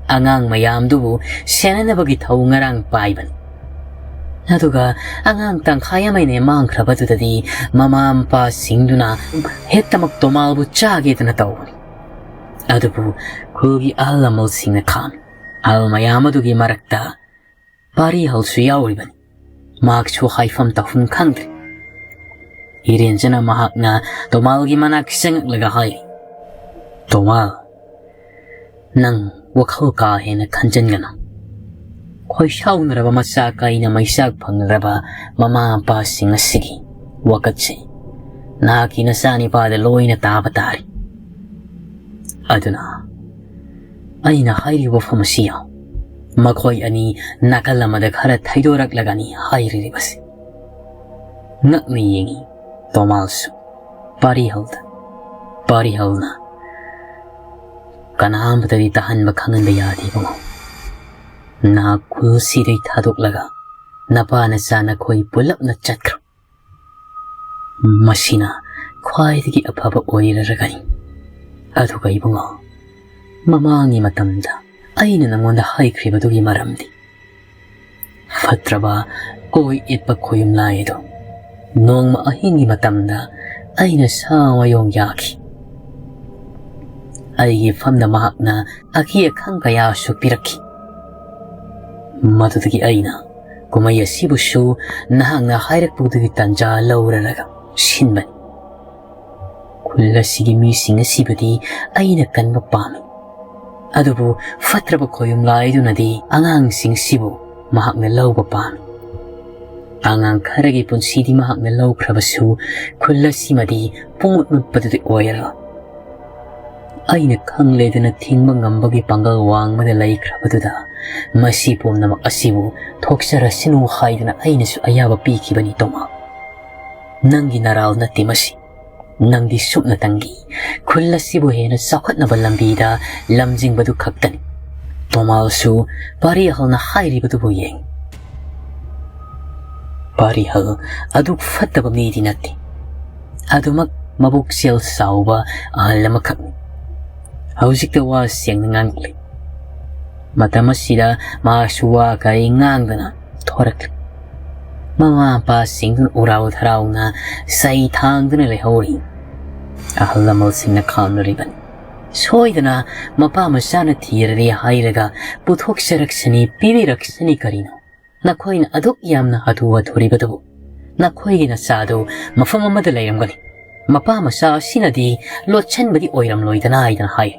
ꯑꯉꯥꯡ ꯃꯌꯥꯝꯗꯨꯕꯨ ꯁꯦꯟꯅꯅꯕꯒꯤ ꯊꯧ ꯉꯔꯥꯡ ꯄꯥꯏꯕꯅꯤ꯫ ꯑꯗꯨꯒ ꯑꯉꯥꯡ ꯇꯪꯈꯥꯏ ꯑꯃꯅꯦ ꯃꯥꯡꯈ꯭ꯔꯕꯗꯨꯗꯗꯤ ꯃꯃꯥ ꯃꯄꯥꯁꯤꯡꯗꯨꯅ ꯍꯦꯛꯇꯃꯛ ꯇꯣꯃꯥꯜꯕꯨ ꯆꯥꯒꯦꯗꯅ ꯇꯧꯕꯅꯤ꯫ ꯑꯗꯨꯕꯨ ꯈꯨꯜꯒꯤ ꯑꯍꯜ ꯂꯃꯟꯁꯤꯡꯅ ꯈꯥꯝꯃꯤ꯫ ꯑꯍꯜ ꯃꯌꯥꯝ ꯑꯗꯨꯒꯤ ꯃꯔꯛꯇ ꯄꯥꯔꯤꯍꯜꯁꯨ ꯌꯥꯎꯔꯤꯕꯅꯤ꯫ ꯃꯍꯥꯛꯁꯨ ꯍꯥꯏꯐꯝ ꯇꯧꯐꯝ ꯈꯪꯗ꯭ꯔꯦ꯫ ꯏꯔꯦꯟꯖꯅ ꯃꯍꯥꯛꯅ ꯇꯣꯃꯥꯜꯒꯤ ꯃꯅꯥꯛ ꯆꯪꯉꯛꯂꯒ ꯍꯥꯏꯔꯤ, "ꯇꯣꯃꯥꯜ, ꯅꯪ ꯋꯥꯈꯜ ꯀꯥ ꯍꯦꯟꯅ ꯈꯟꯖꯟꯒꯅꯨ꯫ ꯈꯣꯏꯁꯥꯎꯅꯔꯕ ꯃꯆꯥ ꯀꯥꯏꯅ ꯃꯩꯆꯥꯛ ꯐꯪꯅꯔꯕ ꯃꯃꯥ ꯃꯄꯥꯁꯤꯡ ꯑꯁꯤꯒꯤ ꯋꯥꯀꯠꯁꯦ ꯅꯍꯥꯛꯀꯤ ꯅꯆꯥꯅꯤꯄꯥꯗ ꯂꯣꯏꯅ ꯇꯥꯕ ꯇꯥꯔꯦ꯫ ꯑꯗꯨꯅ ꯑꯩꯅ ꯍꯥꯏꯔꯤꯕ ꯋꯥꯐꯝ ꯑꯁꯤ ꯌꯥꯎ꯫ ꯃꯈꯣꯏ ꯑꯅꯤ ꯅꯥꯀꯜ ꯑꯃꯗ ꯈꯔ ꯊꯩꯗꯣꯔꯛꯂꯒꯅꯤ ꯍꯥꯏꯔꯤꯕꯁꯤ꯫" ꯉꯛꯅ ꯌꯦꯡꯉꯤ ꯇꯣꯃꯥꯜꯁꯨ ꯄꯥꯔꯤꯍꯜꯗ꯫ ꯄꯥꯔꯤꯍꯜꯅ, "ꯀꯅꯥꯝꯇꯗꯤ ꯇꯥꯍꯟꯕ ꯈꯪꯍꯟꯕ ꯌꯥꯗꯦ ꯏꯕꯨꯡꯉꯣ꯫ ꯅꯍꯥꯛ ꯈꯨꯜꯁꯤꯗꯩ ꯊꯥꯗꯣꯛꯂꯒ ꯅꯄꯥ ꯅꯆꯥ ꯅꯈꯣꯏ ꯄꯨꯂꯞꯅ ꯆꯠꯈ꯭ꯔꯣ꯫ ꯃꯁꯤꯅ ꯈ꯭ꯋꯥꯏꯗꯒꯤ ꯑꯐꯕ ꯑꯣꯏꯔꯔꯒꯅꯤ꯫ ꯑꯗꯨꯒ ꯏꯕꯨꯡꯉꯣ, ꯃꯃꯥꯡꯒꯤ ꯃꯇꯝꯗ ꯑꯩꯅ ꯅꯉꯣꯟꯗ ꯍꯥꯏꯈ꯭ꯔꯤꯕꯗꯨꯒꯤ ꯃꯔꯝꯗꯤ ꯐꯠꯇ꯭ꯔꯕ ꯀꯣꯏ ꯏꯠꯄ ꯈꯣꯌꯨꯝꯂꯥꯏ ꯑꯗꯨ ꯅꯣꯡꯃ ꯑꯍꯤꯡꯒꯤ ꯃꯇꯝꯗ ꯑꯩꯅ ꯁꯥ ꯃꯌꯣꯡ ꯌꯥꯈꯤ꯫ ꯑꯩꯒꯤ ꯐꯝꯗ ꯃꯍꯥꯛꯅ ꯑꯀꯤ ꯑꯈꯪ ꯀꯌꯥꯁꯨ ꯄꯤꯔꯛꯈꯤ꯫ ꯃꯗꯨꯗꯒꯤ ꯑꯩꯅ ꯀꯨꯝꯍꯩ ꯑꯁꯤꯕꯨꯁꯨ ꯅꯍꯥꯛꯅ ꯍꯥꯏꯔꯛꯄꯗꯨꯒꯤ ꯇꯥꯟꯖꯥ ꯂꯧꯔꯔꯒ ꯁꯤꯟꯕꯅꯤ꯫ ꯈꯨꯜ ꯑꯁꯤꯒꯤ ꯃꯤꯁꯤꯡ ꯑꯁꯤꯕꯨꯗꯤ ꯑꯩꯅ ꯀꯟꯕ ꯄꯥꯝꯃꯤ, ꯑꯗꯨꯕꯨ ꯐꯠꯇ꯭ꯔꯕ ꯈꯣꯌꯨꯝꯂꯥꯏꯗꯨꯅꯗꯤ ꯑꯉꯥꯡꯁꯤꯡꯁꯤꯕꯨ ꯃꯍꯥꯛꯅ ꯂꯧꯕ ꯄꯥꯝꯃꯤ꯫ ꯑꯉꯥꯡ ꯈꯔꯒꯤ ꯄꯨꯟꯁꯤꯗꯤ ꯃꯍꯥꯛꯅ ꯂꯧꯈ꯭ꯔꯕꯁꯨ, ꯈꯨꯜ ꯑꯁꯤꯃꯗꯤ ꯄꯨꯡꯃꯨꯠ ꯃꯨꯠꯄꯗꯨꯗꯤ ꯑꯣꯏꯔꯔꯣꯏ꯫ ꯑꯩꯅ ꯈꯪꯂꯦꯗꯅ ꯊꯤꯡꯕ ꯉꯝꯕꯒꯤ ꯄꯥꯡꯒꯜ ꯋꯥꯡꯃꯗ ꯂꯩꯈ꯭ꯔꯕꯗꯨꯗ, ꯃꯁꯤ ꯄꯨꯝꯅꯃꯛ ꯑꯁꯤꯕꯨ ꯊꯣꯛꯆꯔꯁꯅꯨ ꯍꯥꯏꯗꯅ ꯑꯩꯅꯁꯨ ꯑꯌꯥꯕ ꯄꯤꯈꯤꯕꯅꯤ, ꯇꯣꯃꯥ꯫ ꯅꯪꯒꯤ ꯅꯔꯥꯜ ꯅꯠꯇꯦ ꯃꯁꯤ꯫ ꯅꯪꯗꯤ ꯁꯨꯞꯅꯇꯪꯒꯤ ꯈꯨꯜ ꯑꯁꯤꯕꯨ ꯍꯦꯟꯅ ꯆꯥꯎꯈꯠꯅꯕ ꯂꯝꯕꯤꯗ ꯂꯝꯖꯤꯡꯕꯗꯨ ꯈꯛꯇꯅꯤ꯫ ꯇꯣꯃꯥꯜꯁꯨ ꯄꯥꯔꯤꯍꯜꯅ ꯍꯥꯏꯔꯤꯕꯗꯨꯕꯨ ꯌꯦꯡ꯫ ꯄꯥꯔꯤꯍꯜ ꯑꯗꯨꯛ ꯐꯠꯇꯕ ꯃꯤꯗꯤ ꯅꯠꯇꯦ꯫ ꯑꯗꯨꯃꯛ ꯃꯕꯨꯛꯆꯦꯜ ꯆꯥꯎꯕ ꯑꯍꯜ ꯑꯃꯈꯛꯅꯤ꯫ ꯍꯧꯖꯤꯛꯇ ꯋꯥ ꯁꯦꯡꯅ ꯉꯥꯡꯂꯛꯂꯤ꯫ ꯃꯇꯝ ꯑꯁꯤꯗ ꯃꯍꯥꯛꯁꯨ ꯋꯥ ꯀꯔꯤ ꯉꯥꯡꯗꯅ ꯊꯣꯔꯛꯂꯤ꯫ ꯃꯃꯥ ꯃꯄꯥꯁꯤꯡꯗꯨꯅ ꯎꯔꯥꯎ ꯊꯔꯥꯎꯅ ꯆꯩ ꯊꯥꯡꯗꯨꯅ ꯂꯩꯍꯧꯔꯤ꯫ ꯑꯍꯜ ꯂꯃꯟꯁꯤꯡꯅ ꯈꯥꯝꯅꯔꯤꯕꯅꯤ꯫ ꯁꯣꯏꯗꯅ ꯃꯄꯥ ꯃꯆꯥꯅ ꯊꯤꯔꯔꯦ ꯍꯥꯏꯔꯒ ꯄꯨꯊꯣꯛꯆꯔꯛꯁꯅꯤ, ꯄꯤꯕꯤꯔꯛꯁꯅꯤ ꯀꯔꯤꯅꯣ? ꯅꯈꯣꯏꯅ ꯑꯗꯨꯛ ꯌꯥꯝꯅ ꯍꯥꯊꯨ ꯍꯥꯊꯨꯔꯤꯕꯗꯨꯕꯨ? ꯅꯈꯣꯏꯒꯤ ꯅꯆꯥꯗꯨ ꯃꯐꯝ ꯑꯃꯗ ꯂꯩꯔꯝꯒꯅꯤ꯫ ꯃꯄꯥ ꯃꯆꯥ ꯑꯁꯤꯅꯗꯤ ꯂꯣꯠꯁꯤꯟꯕꯗꯤ ꯑꯣꯏꯔꯝꯂꯣꯏꯗꯅ ꯍꯥꯏꯅ ꯍꯥꯏ꯫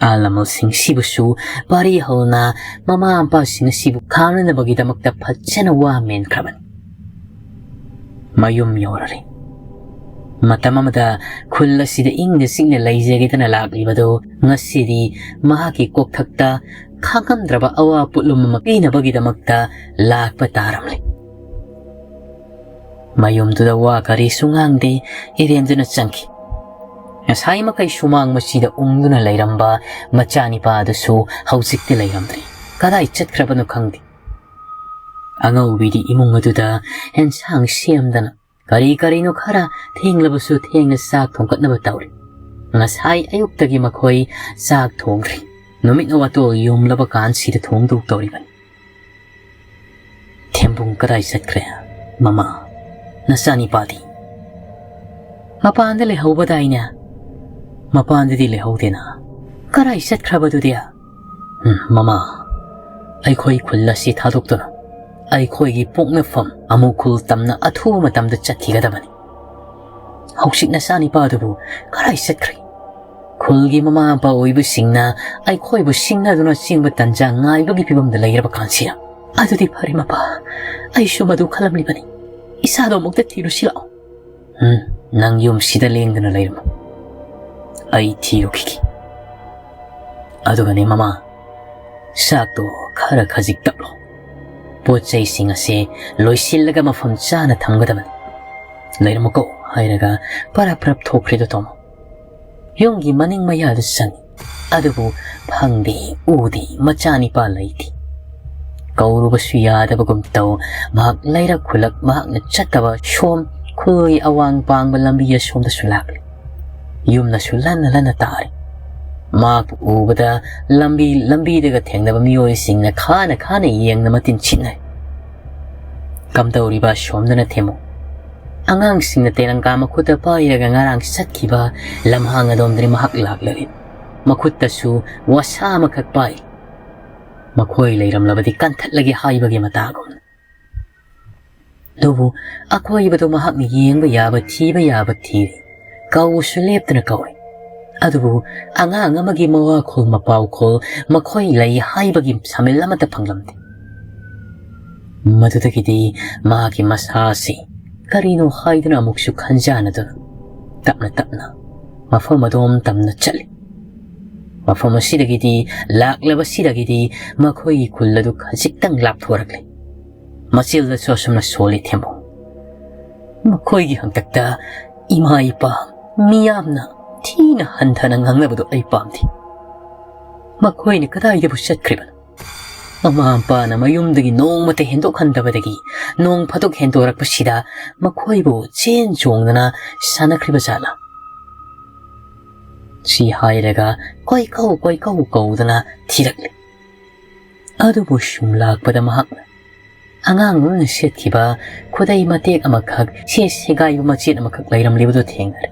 ꯑꯍꯜ ꯂꯃꯟꯁꯤꯡꯁꯤꯕꯨꯁꯨ ꯄꯥꯔꯤꯍꯜꯅ ꯃꯃꯥ ꯃꯄꯥꯁꯤꯡ ꯑꯁꯤꯕꯨ ꯈꯥꯝꯅꯅꯕꯒꯤꯗꯃꯛꯇ ꯐꯖꯅ ꯋꯥ ꯃꯦꯟꯈ꯭ꯔꯕꯅꯤ꯫ ꯃꯌꯨꯝ ꯌꯧꯔꯔꯦ꯫ ꯃꯇꯝ ꯑꯃꯗ ꯈꯨꯜ ꯑꯁꯤꯗ ꯏꯪꯅ ꯆꯤꯛꯅ ꯂꯩꯖꯒꯦꯗꯅ ꯂꯥꯛꯂꯤꯕꯗꯨ ꯉꯁꯤꯗꯤ ꯃꯍꯥꯛꯀꯤ ꯀꯣꯛꯊꯛꯇ ꯈꯥꯡꯉꯝꯗ꯭ꯔꯕ ꯑꯋꯥ ꯄꯣꯠꯂꯨꯝ ꯑꯃ ꯄꯤꯅꯕꯒꯤꯗꯃꯛꯇ ꯂꯥꯛꯄ ꯇꯥꯔꯝꯂꯦ꯫ ꯃꯌꯨꯝꯗꯨꯗ ꯋꯥ ꯀꯔꯤꯁꯨ ꯉꯥꯡꯗꯦ꯫ ꯏꯔꯦꯟꯗꯨꯅ ꯆꯪꯈꯤ꯫ ꯉꯁꯥꯏ ꯃꯈꯩ ꯁꯨꯃꯥꯡ ꯃꯆꯤꯗ ꯎꯪꯗꯨꯅ ꯂꯩꯔꯝꯕ ꯃꯆꯥꯅꯤꯄꯥ ꯑꯗꯨꯁꯨ ꯍꯧꯖꯤꯛꯇꯤ ꯂꯩꯔꯝꯗ꯭ꯔꯦ꯫ ꯀꯗꯥꯏ ꯆꯠꯈ꯭ꯔꯕꯅꯣ ꯈꯪꯗꯦ꯫ ꯑꯉꯧꯕꯤꯗꯤ ꯏꯃꯨꯡ ꯑꯗꯨꯗ ꯑꯦꯟꯁꯥꯡ ꯁꯦꯝꯗꯅ ꯀꯔꯤ ꯀꯔꯤꯅꯣ ꯈꯔ ꯊꯦꯡꯂꯕꯁꯨ ꯊꯦꯡꯅ ꯆꯥꯛ ꯊꯣꯡꯒꯠꯅꯕ ꯇꯧꯔꯤ꯫ ꯉꯁꯥꯏ ꯑꯌꯨꯛꯇꯒꯤ ꯃꯈꯣꯏ ꯆꯥꯛ ꯊꯣꯡꯗ꯭ꯔꯤ꯫ ꯅꯨꯃꯤꯠꯅ ꯋꯥꯇꯣꯜ ꯌꯨꯝꯂꯕ ꯀꯥꯟꯁꯤꯗ ꯊꯣꯡꯗꯧ ꯇꯧꯔꯤꯕꯅꯤ꯫ ꯊꯦꯝꯕꯨꯡ ꯀꯗꯥꯏ ꯆꯠꯈ꯭ꯔꯦ? ꯃꯃꯥ, ꯅꯆꯥꯅꯤꯄꯥꯗꯤ? ꯃꯄꯥꯟꯗ ꯂꯩꯍꯧꯕꯗꯥꯏꯅꯦ? ꯃꯄꯥꯟꯗꯗꯤ ꯂꯩꯍꯧꯗꯦꯅ꯫ ꯀꯗꯥꯏ ꯆꯠꯈ꯭ꯔꯕꯗꯨꯗꯤ? ꯎꯝ, ꯃꯃꯥ, ꯑꯩꯈꯣꯏ ꯈꯨꯜ ꯑꯁꯤ ꯊꯥꯗꯣꯛꯇꯨꯅ ꯑꯩꯈꯣꯏꯒꯤ ꯄꯣꯛꯅꯐꯝ ꯑꯃꯨꯈꯨꯜ ꯇꯝꯅ ꯑꯊꯨꯕ ꯃꯇꯝꯗ ꯆꯠꯈꯤꯒꯗꯕꯅꯤ꯫ ꯍꯧꯖꯤꯛ ꯅꯆꯥꯅꯤꯄꯥꯗꯨꯕꯨ ꯀꯗꯥꯏ ꯆꯠꯈ꯭ꯔꯦ? ꯈꯨꯜꯒꯤ ꯃꯃꯥ ꯃꯄꯥ ꯑꯣꯏꯕꯁꯤꯡꯅ ꯑꯩꯈꯣꯏꯕꯨ ꯁꯤꯡꯅꯗꯨꯅ ꯆꯦꯟꯕ ꯇꯟꯖꯥ ꯉꯥꯏꯕꯒꯤ ꯐꯤꯕꯝꯗ ꯂꯩꯔꯕ ꯀꯥꯟꯁꯤꯗ꯫ ꯑꯗꯨꯗꯤ ꯐꯔꯦ ꯃꯄꯥ, ꯑꯩꯁꯨ ꯃꯗꯨ ꯈꯜꯂꯝꯂꯤꯕꯅꯤ꯫ ꯏꯆꯥꯗꯣ ꯑꯃꯨꯛꯇ ꯊꯤꯔꯨꯁꯤ ꯂꯥꯛꯑꯣ꯫ ꯎꯝ, ꯅꯪ ꯌꯨꯝꯁꯤꯗ ꯂꯦꯡꯗꯅ ꯂꯩꯔꯝꯃꯨ꯫ ꯑꯩ ꯊꯤꯔꯨꯈꯤꯒꯦ꯫ ꯑꯗꯨꯒꯅꯦ ꯃꯃꯥ, ꯆꯥꯛꯇꯣ ꯈꯔ ꯈꯖꯤꯛ ꯇꯞꯂꯣ꯫ ꯄꯣꯠ ꯆꯩꯁꯤꯡ ꯑꯁꯦ ꯂꯣꯏꯁꯤꯜꯂꯒ ꯃꯐꯝ ꯆꯥꯅ ꯊꯝꯒꯗꯕꯅꯤ꯫ "ꯂꯩꯔꯝꯃꯨꯀꯣ" ꯍꯥꯏꯔꯒ ꯄꯔꯞ ꯄꯔꯞ ꯊꯣꯛꯈ꯭ꯔꯤꯗꯣ ꯇꯣꯝꯃꯣ꯫ ꯌꯨꯝꯒꯤ ꯃꯅꯤꯡ ꯃꯌꯥꯗ ꯆꯪꯉꯤ꯫ ꯑꯗꯨꯕꯨ ꯐꯪꯗꯦ, ꯎꯗꯦ, ꯃꯆꯥꯅꯤꯄꯥ ꯂꯩꯇꯦ꯫ ꯀꯧꯔꯨꯕꯁꯨ ꯌꯥꯗꯕꯒꯨꯝ ꯇꯧ, ꯃꯍꯥꯛ ꯂꯩꯔꯛ ꯈꯨꯜꯂꯛ ꯃꯍꯥꯛꯅ ꯆꯠꯇꯕ ꯁꯣꯝ ꯈꯨꯜꯒꯤ ꯑꯋꯥꯡ ꯄꯥꯡꯕ ꯂꯝꯕꯤ ꯑꯁꯣꯝꯗꯁꯨ ꯂꯥꯛꯂꯤ꯫ ꯌꯨꯝꯅꯁꯨ ꯂꯟꯅ ꯂꯟꯅ ꯇꯥꯔꯤ꯫ ꯃꯍꯥꯛꯄꯨ ꯎꯕꯗ ꯂꯝꯕꯤ ꯂꯝꯕꯤꯗꯒ ꯊꯦꯡꯅꯕ ꯃꯤꯑꯣꯏꯁꯤꯡꯅ ꯈꯥꯅ ꯈꯥꯅ ꯌꯦꯡꯅ ꯃꯇꯤꯟ ꯁꯤꯠꯅꯩ꯫ "ꯀꯝꯗꯧꯔꯤꯕ ꯑꯁꯣꯝꯗꯅ ꯊꯦꯝꯃꯨ?" ꯑꯉꯥꯡꯁꯤꯡꯅ ꯇꯦꯂꯪꯀꯥ ꯃꯈꯨꯠꯇ ꯄꯥꯏꯔꯒ ꯉꯔꯥꯡ ꯆꯠꯈꯤꯕ ꯂꯝꯍꯥꯡ ꯑꯗꯣꯝꯗꯅꯤ ꯃꯍꯥꯛ ꯂꯥꯛꯂꯔꯤ꯫ ꯃꯈꯨꯠꯇꯁꯨ ꯋꯥꯁꯥ ꯑꯃꯈꯛ ꯄꯥꯏ꯫ ꯃꯈꯣꯏ ꯂꯩꯔꯝꯂꯕꯗꯤ ꯀꯟꯊꯠꯂꯒꯦ ꯍꯥꯏꯕꯒꯤ ꯃꯇꯥꯒꯨꯝꯅ꯫ ꯑꯗꯨꯕꯨ ꯑꯀꯣꯏꯕꯗꯨ ꯃꯍꯥꯛꯅ ꯌꯦꯡꯕ ꯌꯥꯕ ꯊꯤꯕ ꯌꯥꯕ ꯊꯤꯔꯦ꯫ ꯀꯧꯕꯁꯨ ꯂꯦꯞꯇꯅ ꯀꯧꯔꯦ꯫ ꯑꯗꯨꯕꯨ ꯑꯉꯥꯡ ꯑꯃꯒꯤ ꯃꯋꯥꯈꯣꯜ ꯃꯄꯥꯎꯈꯣꯜ ꯃꯈꯣꯏ ꯂꯩ ꯍꯥꯏꯕꯒꯤ ꯁꯥꯃꯤꯜ ꯑꯃꯠꯇ ꯐꯪꯂꯝꯗꯦ꯫ ꯃꯗꯨꯗꯒꯤꯗꯤ ꯃꯥꯒꯤ ꯃꯁꯥꯁꯤ ꯀꯔꯤꯅꯣ ꯍꯥꯏꯗꯨꯅ ꯑꯃꯨꯛꯁꯨ ꯈꯟꯖꯥꯅꯗꯨꯅ ꯇꯞꯅ ꯇꯞꯅ ꯃꯐꯝ ꯑꯗꯣꯝ ꯇꯝꯅ ꯆꯠꯂꯤ꯫ ꯃꯐꯝ ꯑꯁꯤꯗꯒꯤꯗꯤ, ꯂꯥꯛꯂꯕꯁꯤꯗꯒꯤꯗꯤ ꯃꯈꯣꯏꯒꯤ ꯈꯨꯜ ꯑꯗꯨ ꯈꯖꯤꯛꯇꯪ ꯂꯥꯞꯊꯣꯔꯛꯂꯦ꯫ ꯃꯆꯤꯜꯗꯁꯨ ꯑꯁꯨꯝꯅ ꯁꯣꯜꯂꯤ ꯊꯦꯝꯕꯧ꯫ ꯃꯈꯣꯏꯒꯤ ꯍꯥꯛꯇꯛꯇ ꯏꯃꯥ ꯏꯄꯥ ꯃꯤꯌꯥꯝꯅ ꯊꯤꯅ ꯍꯟꯊꯅ ꯉꯥꯡꯅꯕꯗꯨ ꯑꯩ ꯄꯥꯝꯗꯦ꯫ ꯃꯈꯣꯏꯅ ꯀꯗꯥꯏꯗꯕꯨ ꯆꯠꯈ꯭ꯔꯤꯕꯅꯣ? ꯃꯃꯥ ꯃꯄꯥꯅ ꯃꯌꯨꯝꯗꯒꯤ ꯅꯣꯡꯃꯇ ꯍꯦꯟꯗꯣꯛꯍꯟꯗꯕꯗꯒꯤ ꯅꯣꯡ ꯐꯥꯗꯣꯛ ꯍꯦꯟꯗꯣꯔꯛꯄꯁꯤꯗ ꯃꯈꯣꯏꯕꯨ ꯆꯦꯟ ꯆꯣꯡꯗꯅ ꯁꯥꯟꯅꯈ꯭ꯔꯤꯕ ꯖꯥꯠꯂꯥ? ꯁꯤ ꯍꯥꯏꯔꯒ ꯀꯣꯏꯀꯧ ꯀꯣꯏꯀꯧ ꯀꯧꯗꯅ ꯊꯤꯔꯛꯂꯤ꯫ ꯑꯗꯨꯕꯨ ꯁꯨꯝ ꯂꯥꯛꯄꯗ ꯃꯍꯥꯛꯅ ꯑꯉꯥꯡ ꯑꯃꯅ ꯁꯦꯠꯈꯤꯕ ꯈꯨꯗꯩ ꯃꯇꯦꯛ ꯑꯃꯈꯛ ꯁꯦ ꯁꯦꯒꯥꯏꯕ ꯃꯆꯦꯠ ꯑꯃꯈꯛ ꯂꯩꯔꯝꯂꯤꯕꯗꯨ ꯊꯦꯡꯅꯔꯦ꯫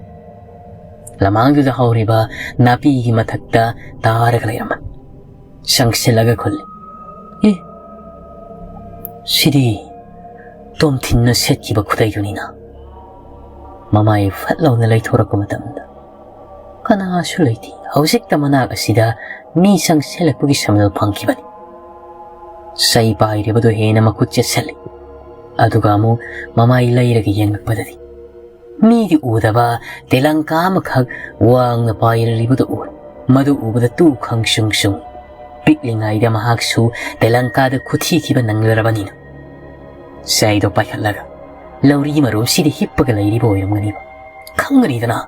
ꯂꯃꯥꯡꯗꯨꯗ ꯍꯧꯔꯤꯕ ꯅꯥꯄꯤꯒꯤ ꯃꯊꯛꯇ ꯇꯥꯔꯒ ꯂꯩꯔꯝꯃꯤ꯫ ꯆꯪꯁꯤꯜꯂꯒ ꯈꯨꯜꯂꯤ꯫ "ꯑꯦ, ꯁꯤꯗꯤ ꯇꯣꯝꯊꯤꯟꯅ ꯁꯦꯠꯈꯤꯕ ꯈꯨꯗꯩꯗꯨꯅꯤꯅ"꯫ ꯃꯃꯥꯏ ꯐꯠ ꯂꯥꯎꯅ ꯂꯩꯊꯣꯔꯛꯄ ꯃꯇꯝꯗ ꯀꯅꯥꯁꯨ ꯂꯩꯇꯦ꯫ ꯍꯧꯖꯤꯛꯇ ꯃꯅꯥꯛ ꯑꯁꯤꯗ ꯃꯤ ꯆꯪꯁꯤꯜꯂꯛꯄꯒꯤ ꯁꯃꯤꯜ ꯐꯪꯈꯤꯕꯅꯤ꯫ ꯆꯩ ꯄꯥꯏꯔꯤꯕꯗꯨ ꯍꯦꯟꯅ ꯃꯈꯨꯠ ꯆꯦꯠꯁꯤꯜꯂꯤ꯫ ꯑꯗꯨꯒ ꯑꯃꯨꯛ ꯃꯃꯥꯏ ꯂꯩꯔꯒ ꯌꯦꯡꯂꯛꯄꯗꯗꯤ ꯃꯤꯗꯤ ꯎꯗꯕ ꯇꯦꯂꯪꯀꯥ ꯑꯃꯈꯛ ꯋꯥꯡꯅ ꯄꯥꯏꯔꯤꯕꯗꯨ ꯎꯔꯦ꯫ ꯃꯗꯨ ꯎꯕꯗ ꯇꯨ ꯈꯪ ꯁꯨꯡ ꯁꯨꯡ꯫ ꯄꯤꯛꯂꯤꯉꯩꯗ ꯃꯍꯥꯛꯁꯨ ꯇꯦꯂꯪꯀꯥꯗ ꯈꯨꯊꯤꯈꯤꯕ ꯅꯪꯂꯔꯕꯅꯤꯅ꯫ ꯆꯩꯗꯣ ꯄꯥꯏꯈꯠꯂꯒ, "ꯂꯧꯔꯤ ꯃꯔꯨꯝꯁꯤꯗ ꯍꯤꯞꯄꯒ ꯂꯩꯔꯤꯕ ꯑꯣꯏꯔꯝꯒꯅꯤꯕ꯫ ꯈꯪꯒꯅꯤꯗꯅ?"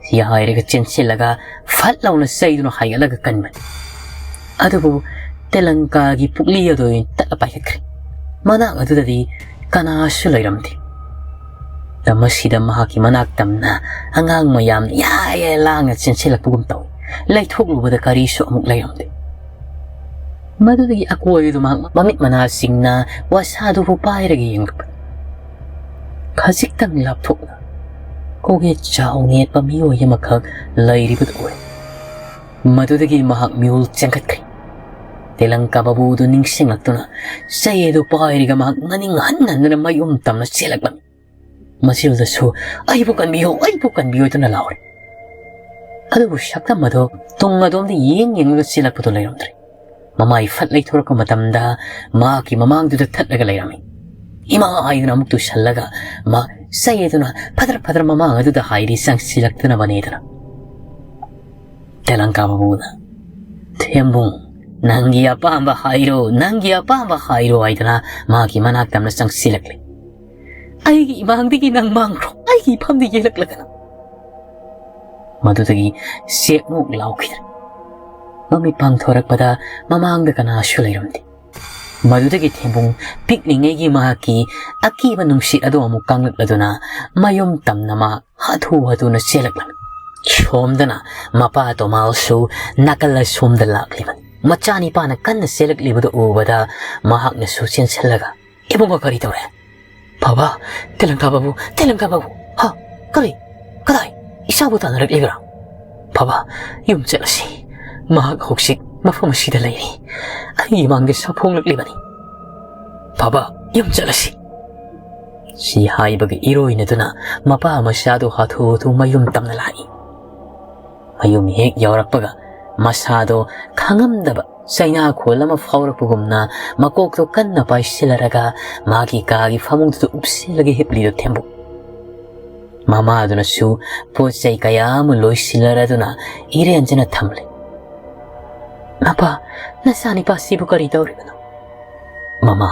ꯁꯤ ꯍꯥꯏꯔꯒ ꯆꯦꯟꯁꯤꯜꯂꯒ ꯐꯠ ꯂꯥꯎꯅ ꯆꯩꯗꯨꯅ ꯍꯥꯏꯒꯠꯂꯒ ꯀꯟꯕꯅꯤ꯫ ꯑꯗꯨꯕꯨ ꯇꯦꯂꯪꯀꯥꯒꯤ ꯄꯨꯛꯂꯤ ꯑꯗꯨ ꯑꯣꯏꯅ ꯇꯠꯂ ꯄꯥꯏꯈꯠꯈ꯭ꯔꯦ꯫ ꯃꯅꯥꯛ ꯑꯗꯨꯗꯗꯤ ꯀꯅꯥꯁꯨ ꯂꯩꯔꯝꯗꯦ꯫ ꯃꯁꯤꯗ ꯃꯍꯥꯛꯀꯤ ꯃꯅꯥꯛ ꯇꯝꯅ ꯑꯉꯥꯡ ꯃꯌꯥꯝ ꯌꯥ ꯌꯥ ꯂꯥꯡꯅ ꯆꯦꯟꯁꯤꯜꯂꯛꯄꯒꯨꯝ ꯇꯧꯏ꯫ ꯂꯩꯊꯣꯛꯂꯨꯕꯗ ꯀꯔꯤꯁꯨ ꯑꯃꯨꯛ ꯂꯩꯔꯝꯗꯦ꯫ ꯃꯗꯨꯗꯒꯤ ꯑꯀꯣꯏꯕꯗꯨ ꯃꯍꯥꯛ ꯃꯃꯤꯠ ꯃꯅꯥꯁꯤꯡꯅ ꯋꯥꯁꯥꯗꯨꯕꯨ ꯄꯥꯏꯔꯒ ꯌꯦꯡꯂꯛꯄꯅꯤ꯫ ꯈꯖꯤꯛꯇꯪ ꯂꯥꯞꯊꯣꯛꯅ ꯀꯣꯛꯌꯦꯠ ꯆꯥꯎ ꯌꯦꯠꯄ ꯃꯤꯑꯣꯏ ꯑꯃꯈꯛ ꯂꯩꯔꯤꯕꯗꯨ ꯎꯏ꯫ ꯃꯗꯨꯗꯒꯤ ꯃꯍꯥꯛ ꯃꯤꯍꯨꯜ ꯆꯦꯟꯈꯠꯈ꯭ꯔꯦ꯫ ꯇꯦꯂꯪꯀꯥ ꯕꯥꯕꯨꯗꯨ ꯅꯤꯡꯁꯤꯡꯂꯛꯇꯨꯅ ꯆꯩ ꯑꯗꯨ ꯄꯥꯏꯔꯒ ꯃꯍꯥꯛ ꯃꯅꯤꯡ ꯍꯟ ꯍꯟꯗꯨꯅ ꯃꯌꯨꯝ ꯇꯝꯅ ꯆꯦꯜꯂꯛꯂꯝꯃꯤ꯫ ꯃꯁꯤꯗꯁꯨ, "ꯑꯩꯕꯨ ꯀꯟꯕꯤꯌꯨ, ꯑꯩꯕꯨ ꯀꯟꯕꯤꯌꯨ" ꯍꯥꯏꯗꯨꯅ ꯂꯥꯎꯔꯦ꯫ ꯑꯗꯨꯕꯨ ꯁꯛꯇꯝ ꯑꯗꯣ ꯇꯨꯡ ꯑꯗꯣꯝꯗ ꯌꯦꯡ ꯌꯦꯡꯂꯒ ꯆꯦꯜꯂꯛꯄꯗꯨ ꯂꯩꯔꯝꯗ꯭ꯔꯦ꯫ ꯃꯃꯥꯏ ꯐꯠ ꯂꯩꯊꯣꯔꯛꯄ ꯃꯇꯝꯗ ꯃꯍꯥꯛꯀꯤ ꯃꯃꯥꯡꯗꯨꯗ ꯊꯠꯂꯒ ꯂꯩꯔꯝꯃꯤ꯫ "ꯏꯃꯥ" ꯍꯥꯏꯗꯨꯅ ꯑꯃꯨꯛ ꯇꯨꯁꯜꯂꯒ ꯃꯥ ꯆꯩ ꯑꯗꯨꯅ ꯐꯗ꯭ꯔ ꯐꯗ꯭ꯔ ꯃꯃꯥꯡ ꯑꯗꯨꯗ ꯍꯥꯏꯔꯤ ꯆꯪꯁꯤꯜꯂꯛꯇꯅꯕꯅꯦꯗꯅ꯫ ꯇꯦꯂꯪꯀꯥ ꯕꯥꯕꯨꯅ, "ꯊꯦꯝꯕꯨꯡ, ꯅꯪꯒꯤ ꯑꯄꯥꯝꯕ ꯍꯥꯏꯔꯣ, ꯅꯪꯒꯤ ꯑꯄꯥꯝꯕ ꯍꯥꯏꯔꯣ" ꯍꯥꯏꯗꯨꯅ ꯃꯥꯒꯤ ꯃꯅꯥꯛ ꯇꯝꯅ ꯆꯪꯁꯤꯜꯂꯛꯂꯦ꯫ "ꯑꯩꯒꯤ ꯏꯃꯥꯡꯗꯒꯤ ꯅꯪ ꯃꯥꯡꯈ꯭ꯔꯣ, ꯑꯩꯒꯤ ꯏꯐꯝꯗ ꯌꯦꯜꯂꯛꯂꯒꯅ"꯫ ꯃꯗꯨꯗꯒꯤ ꯆꯦꯛꯃꯨꯛ ꯂꯥꯎꯈꯤꯗ꯭ꯔꯦ꯫ ꯃꯃꯤꯠ ꯄꯥꯡꯊꯣꯔꯛꯄꯗ ꯃꯃꯥꯡꯗ ꯀꯅꯥꯁꯨ ꯂꯩꯔꯝꯗꯦ꯫ ꯃꯗꯨꯗꯒꯤ ꯊꯦꯝꯕꯨꯡ ꯄꯤꯛꯂꯤꯉꯩꯒꯤ ꯃꯍꯥꯛꯀꯤ ꯑꯀꯤꯕ ꯅꯨꯡꯁꯤꯠ ꯑꯗꯨ ꯑꯃꯨꯛ ꯀꯥꯡꯂꯛꯂꯗꯨꯅ ꯃꯌꯨꯝ ꯇꯝꯅ ꯃꯥ ꯍꯥꯊꯨ ꯍꯥꯊꯨꯅ ꯆꯦꯜꯂꯛꯂꯝꯃꯤ꯫ ꯁꯣꯝꯗꯅ ꯃꯄꯥ ꯇꯣꯃꯥꯜꯁꯨ ꯅꯥꯀꯜ ꯑꯁꯣꯝꯗ ꯂꯥꯛꯂꯤꯕꯅꯤ꯫ ꯃꯆꯥꯅꯤꯄꯥꯅ ꯀꯟꯅ ꯆꯦꯜꯂꯛꯂꯤꯕꯗꯨ ꯎꯕꯗ ꯃꯍꯥꯛꯅꯁꯨ ꯆꯦꯟꯁꯤꯜꯂꯒ, "ꯏꯕꯨꯡꯉꯣ, ꯀꯔꯤ ꯇꯧꯔꯦ?" "ꯕꯥꯕꯥ, ꯇꯦꯂꯪꯀꯥ ꯕꯥꯕꯨ, ꯇꯦꯂꯪꯀꯥ ꯕꯥꯕꯨ!" "ꯍꯥ? ꯀꯔꯤ? ꯀꯗꯥꯏ? ꯏꯆꯥꯕꯨ ꯇꯥꯟꯅꯔꯛꯂꯤꯕ꯭ꯔꯥ?" "ꯕꯥꯕꯥ, ꯌꯨꯝ ꯆꯠꯂꯁꯤ꯫ ꯃꯍꯥꯛ ꯍꯧꯖꯤꯛ ꯃꯐꯝ ꯑꯁꯤꯗ ꯂꯩꯔꯤ꯫ ꯑꯩꯒꯤ ꯃꯥꯡꯗ ꯁꯥꯐꯣꯡꯂꯛꯂꯤꯕꯅꯤ꯫" "ꯕꯥꯕꯥ, ꯌꯨꯝ ꯆꯠꯂꯁꯤ꯫" ꯁꯤ ꯍꯥꯏꯕꯒ ꯏꯔꯣꯏꯅꯗꯨꯅ ꯃꯄꯥ ꯃꯆꯥꯗꯨ ꯍꯥꯊꯨ ꯍꯥꯊꯨ ꯃꯌꯨꯝ ꯇꯝꯅ ꯂꯥꯛꯏ꯫ ꯃꯌꯨꯝ ꯍꯦꯛ ꯌꯧꯔꯛꯄꯒ ꯃꯁꯥꯗꯣ ꯈꯪꯉꯝꯗꯕ ꯆꯩꯅꯥꯈꯣꯜ ꯑꯃ ꯐꯥꯎꯔꯛꯄꯒꯨꯝꯅ ꯃꯀꯣꯛꯇꯣ ꯀꯟꯅ ꯄꯥꯏꯁꯤꯜꯂꯔꯒ ꯃꯥꯒꯤ ꯀꯥꯒꯤ ꯐꯃꯨꯡꯗꯨꯗ ꯎꯞꯁꯤꯜꯂꯒ ꯍꯤꯞꯂꯤꯗꯣ ꯊꯦꯝꯕꯨ꯫ ꯃꯃꯥꯗꯨꯅꯁꯨ ꯄꯣꯠ ꯆꯩ ꯀꯌꯥ ꯑꯃ ꯂꯣꯏꯁꯤꯜꯂꯔꯗꯨꯅ ꯏꯔꯦꯟꯖꯅ ꯊꯝꯂꯤ꯫ "ꯃꯄꯥ, ꯅꯆꯥꯅꯤꯄꯥꯁꯤꯕꯨ ꯀꯔꯤ ꯇꯧꯔꯤꯕꯅꯣ?" "ꯃꯃꯥ,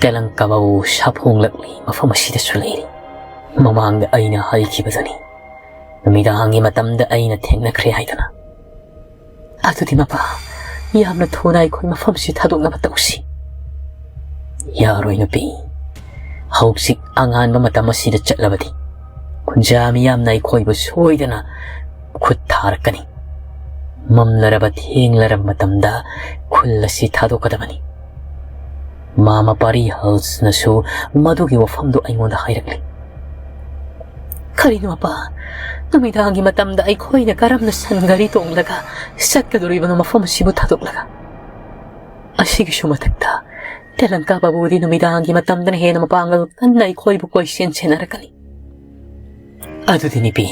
ꯇꯦꯂꯪꯀꯥ ꯕꯥꯕꯨ ꯁꯥꯐꯣꯡꯂꯛꯂꯤ, ꯃꯐꯝ ꯑꯁꯤꯗꯁꯨ ꯂꯩꯔꯤ꯫ ꯃꯃꯥꯡꯗ ꯑꯩꯅ ꯍꯥꯏꯈꯤꯕꯗꯨꯅꯤ, ꯅꯨꯃꯤꯗꯥꯡꯒꯤ ꯃꯇꯝꯗ ꯑꯩꯅ ꯊꯦꯡꯅꯈ꯭ꯔꯦ ꯍꯥꯏꯗꯨꯅ꯫ ꯑꯗꯨꯗꯤ ꯃꯄꯥ, ꯌꯥꯝꯅ ꯊꯨꯅ ꯑꯩꯈꯣꯏ ꯃꯐꯝꯁꯤ ꯊꯥꯗꯣꯛꯅꯕ ꯇꯧꯁꯤ꯫" "ꯌꯥꯔꯣꯏ ꯅꯨꯄꯤ, ꯍꯧꯖꯤꯛ ꯑꯉꯥꯟꯕ ꯃꯇꯝ ꯑꯁꯤꯗ ꯆꯠꯂꯕꯗꯤ ꯈꯨꯟꯖꯥ ꯃꯤꯌꯥꯝꯅ ꯑꯩꯈꯣꯏꯕꯨ ꯁꯣꯏꯗꯅ ꯈꯨꯠ ꯊꯥꯔꯛꯀꯅꯤ꯫ ꯃꯝꯂꯔꯕ ꯊꯦꯡꯂꯔꯕ ꯃꯇꯝꯗ ꯈꯨꯜ ꯑꯁꯤ ꯊꯥꯗꯣꯛꯀꯗꯕꯅꯤ꯫ ꯃꯥꯃ ꯄꯥꯔꯤ ꯍꯜꯁꯅꯁꯨ ꯃꯗꯨꯒꯤ ꯋꯥꯐꯝꯗꯨ ꯑꯩꯉꯣꯟꯗ ꯍꯥꯏꯔꯛꯂꯤ꯫" "ꯀꯔꯤꯅꯣ ꯃꯄꯥ? ꯅꯨꯃꯤꯗꯥꯡꯒꯤ ꯃꯇꯝꯗ ꯑꯩꯈꯣꯏꯅ ꯀꯔꯝꯅ ꯁꯟ ꯒꯥꯔꯤ ꯇꯣꯡꯂꯒ ꯆꯠꯀꯗꯧꯔꯤꯕꯅꯣ ꯃꯐꯝ ꯑꯁꯤꯕꯨ ꯊꯥꯗꯣꯛꯂꯒ? ꯑꯁꯤꯒꯤꯁꯨ ꯃꯊꯛꯇ ꯇꯦꯂꯪꯀꯥ ꯕꯥꯕꯨꯗꯤ ꯅꯨꯃꯤꯗꯥꯡꯒꯤ ꯃꯇꯝꯗꯅ ꯍꯦꯟꯅ ꯃꯄꯥꯡꯒꯜ ꯀꯟꯅ ꯑꯩꯈꯣꯏꯕꯨ ꯀꯣꯏꯁꯦꯟ ꯁꯦꯟꯅꯔꯛꯀꯅꯤ꯫ ꯑꯗꯨꯗꯤ ꯅꯨꯄꯤ,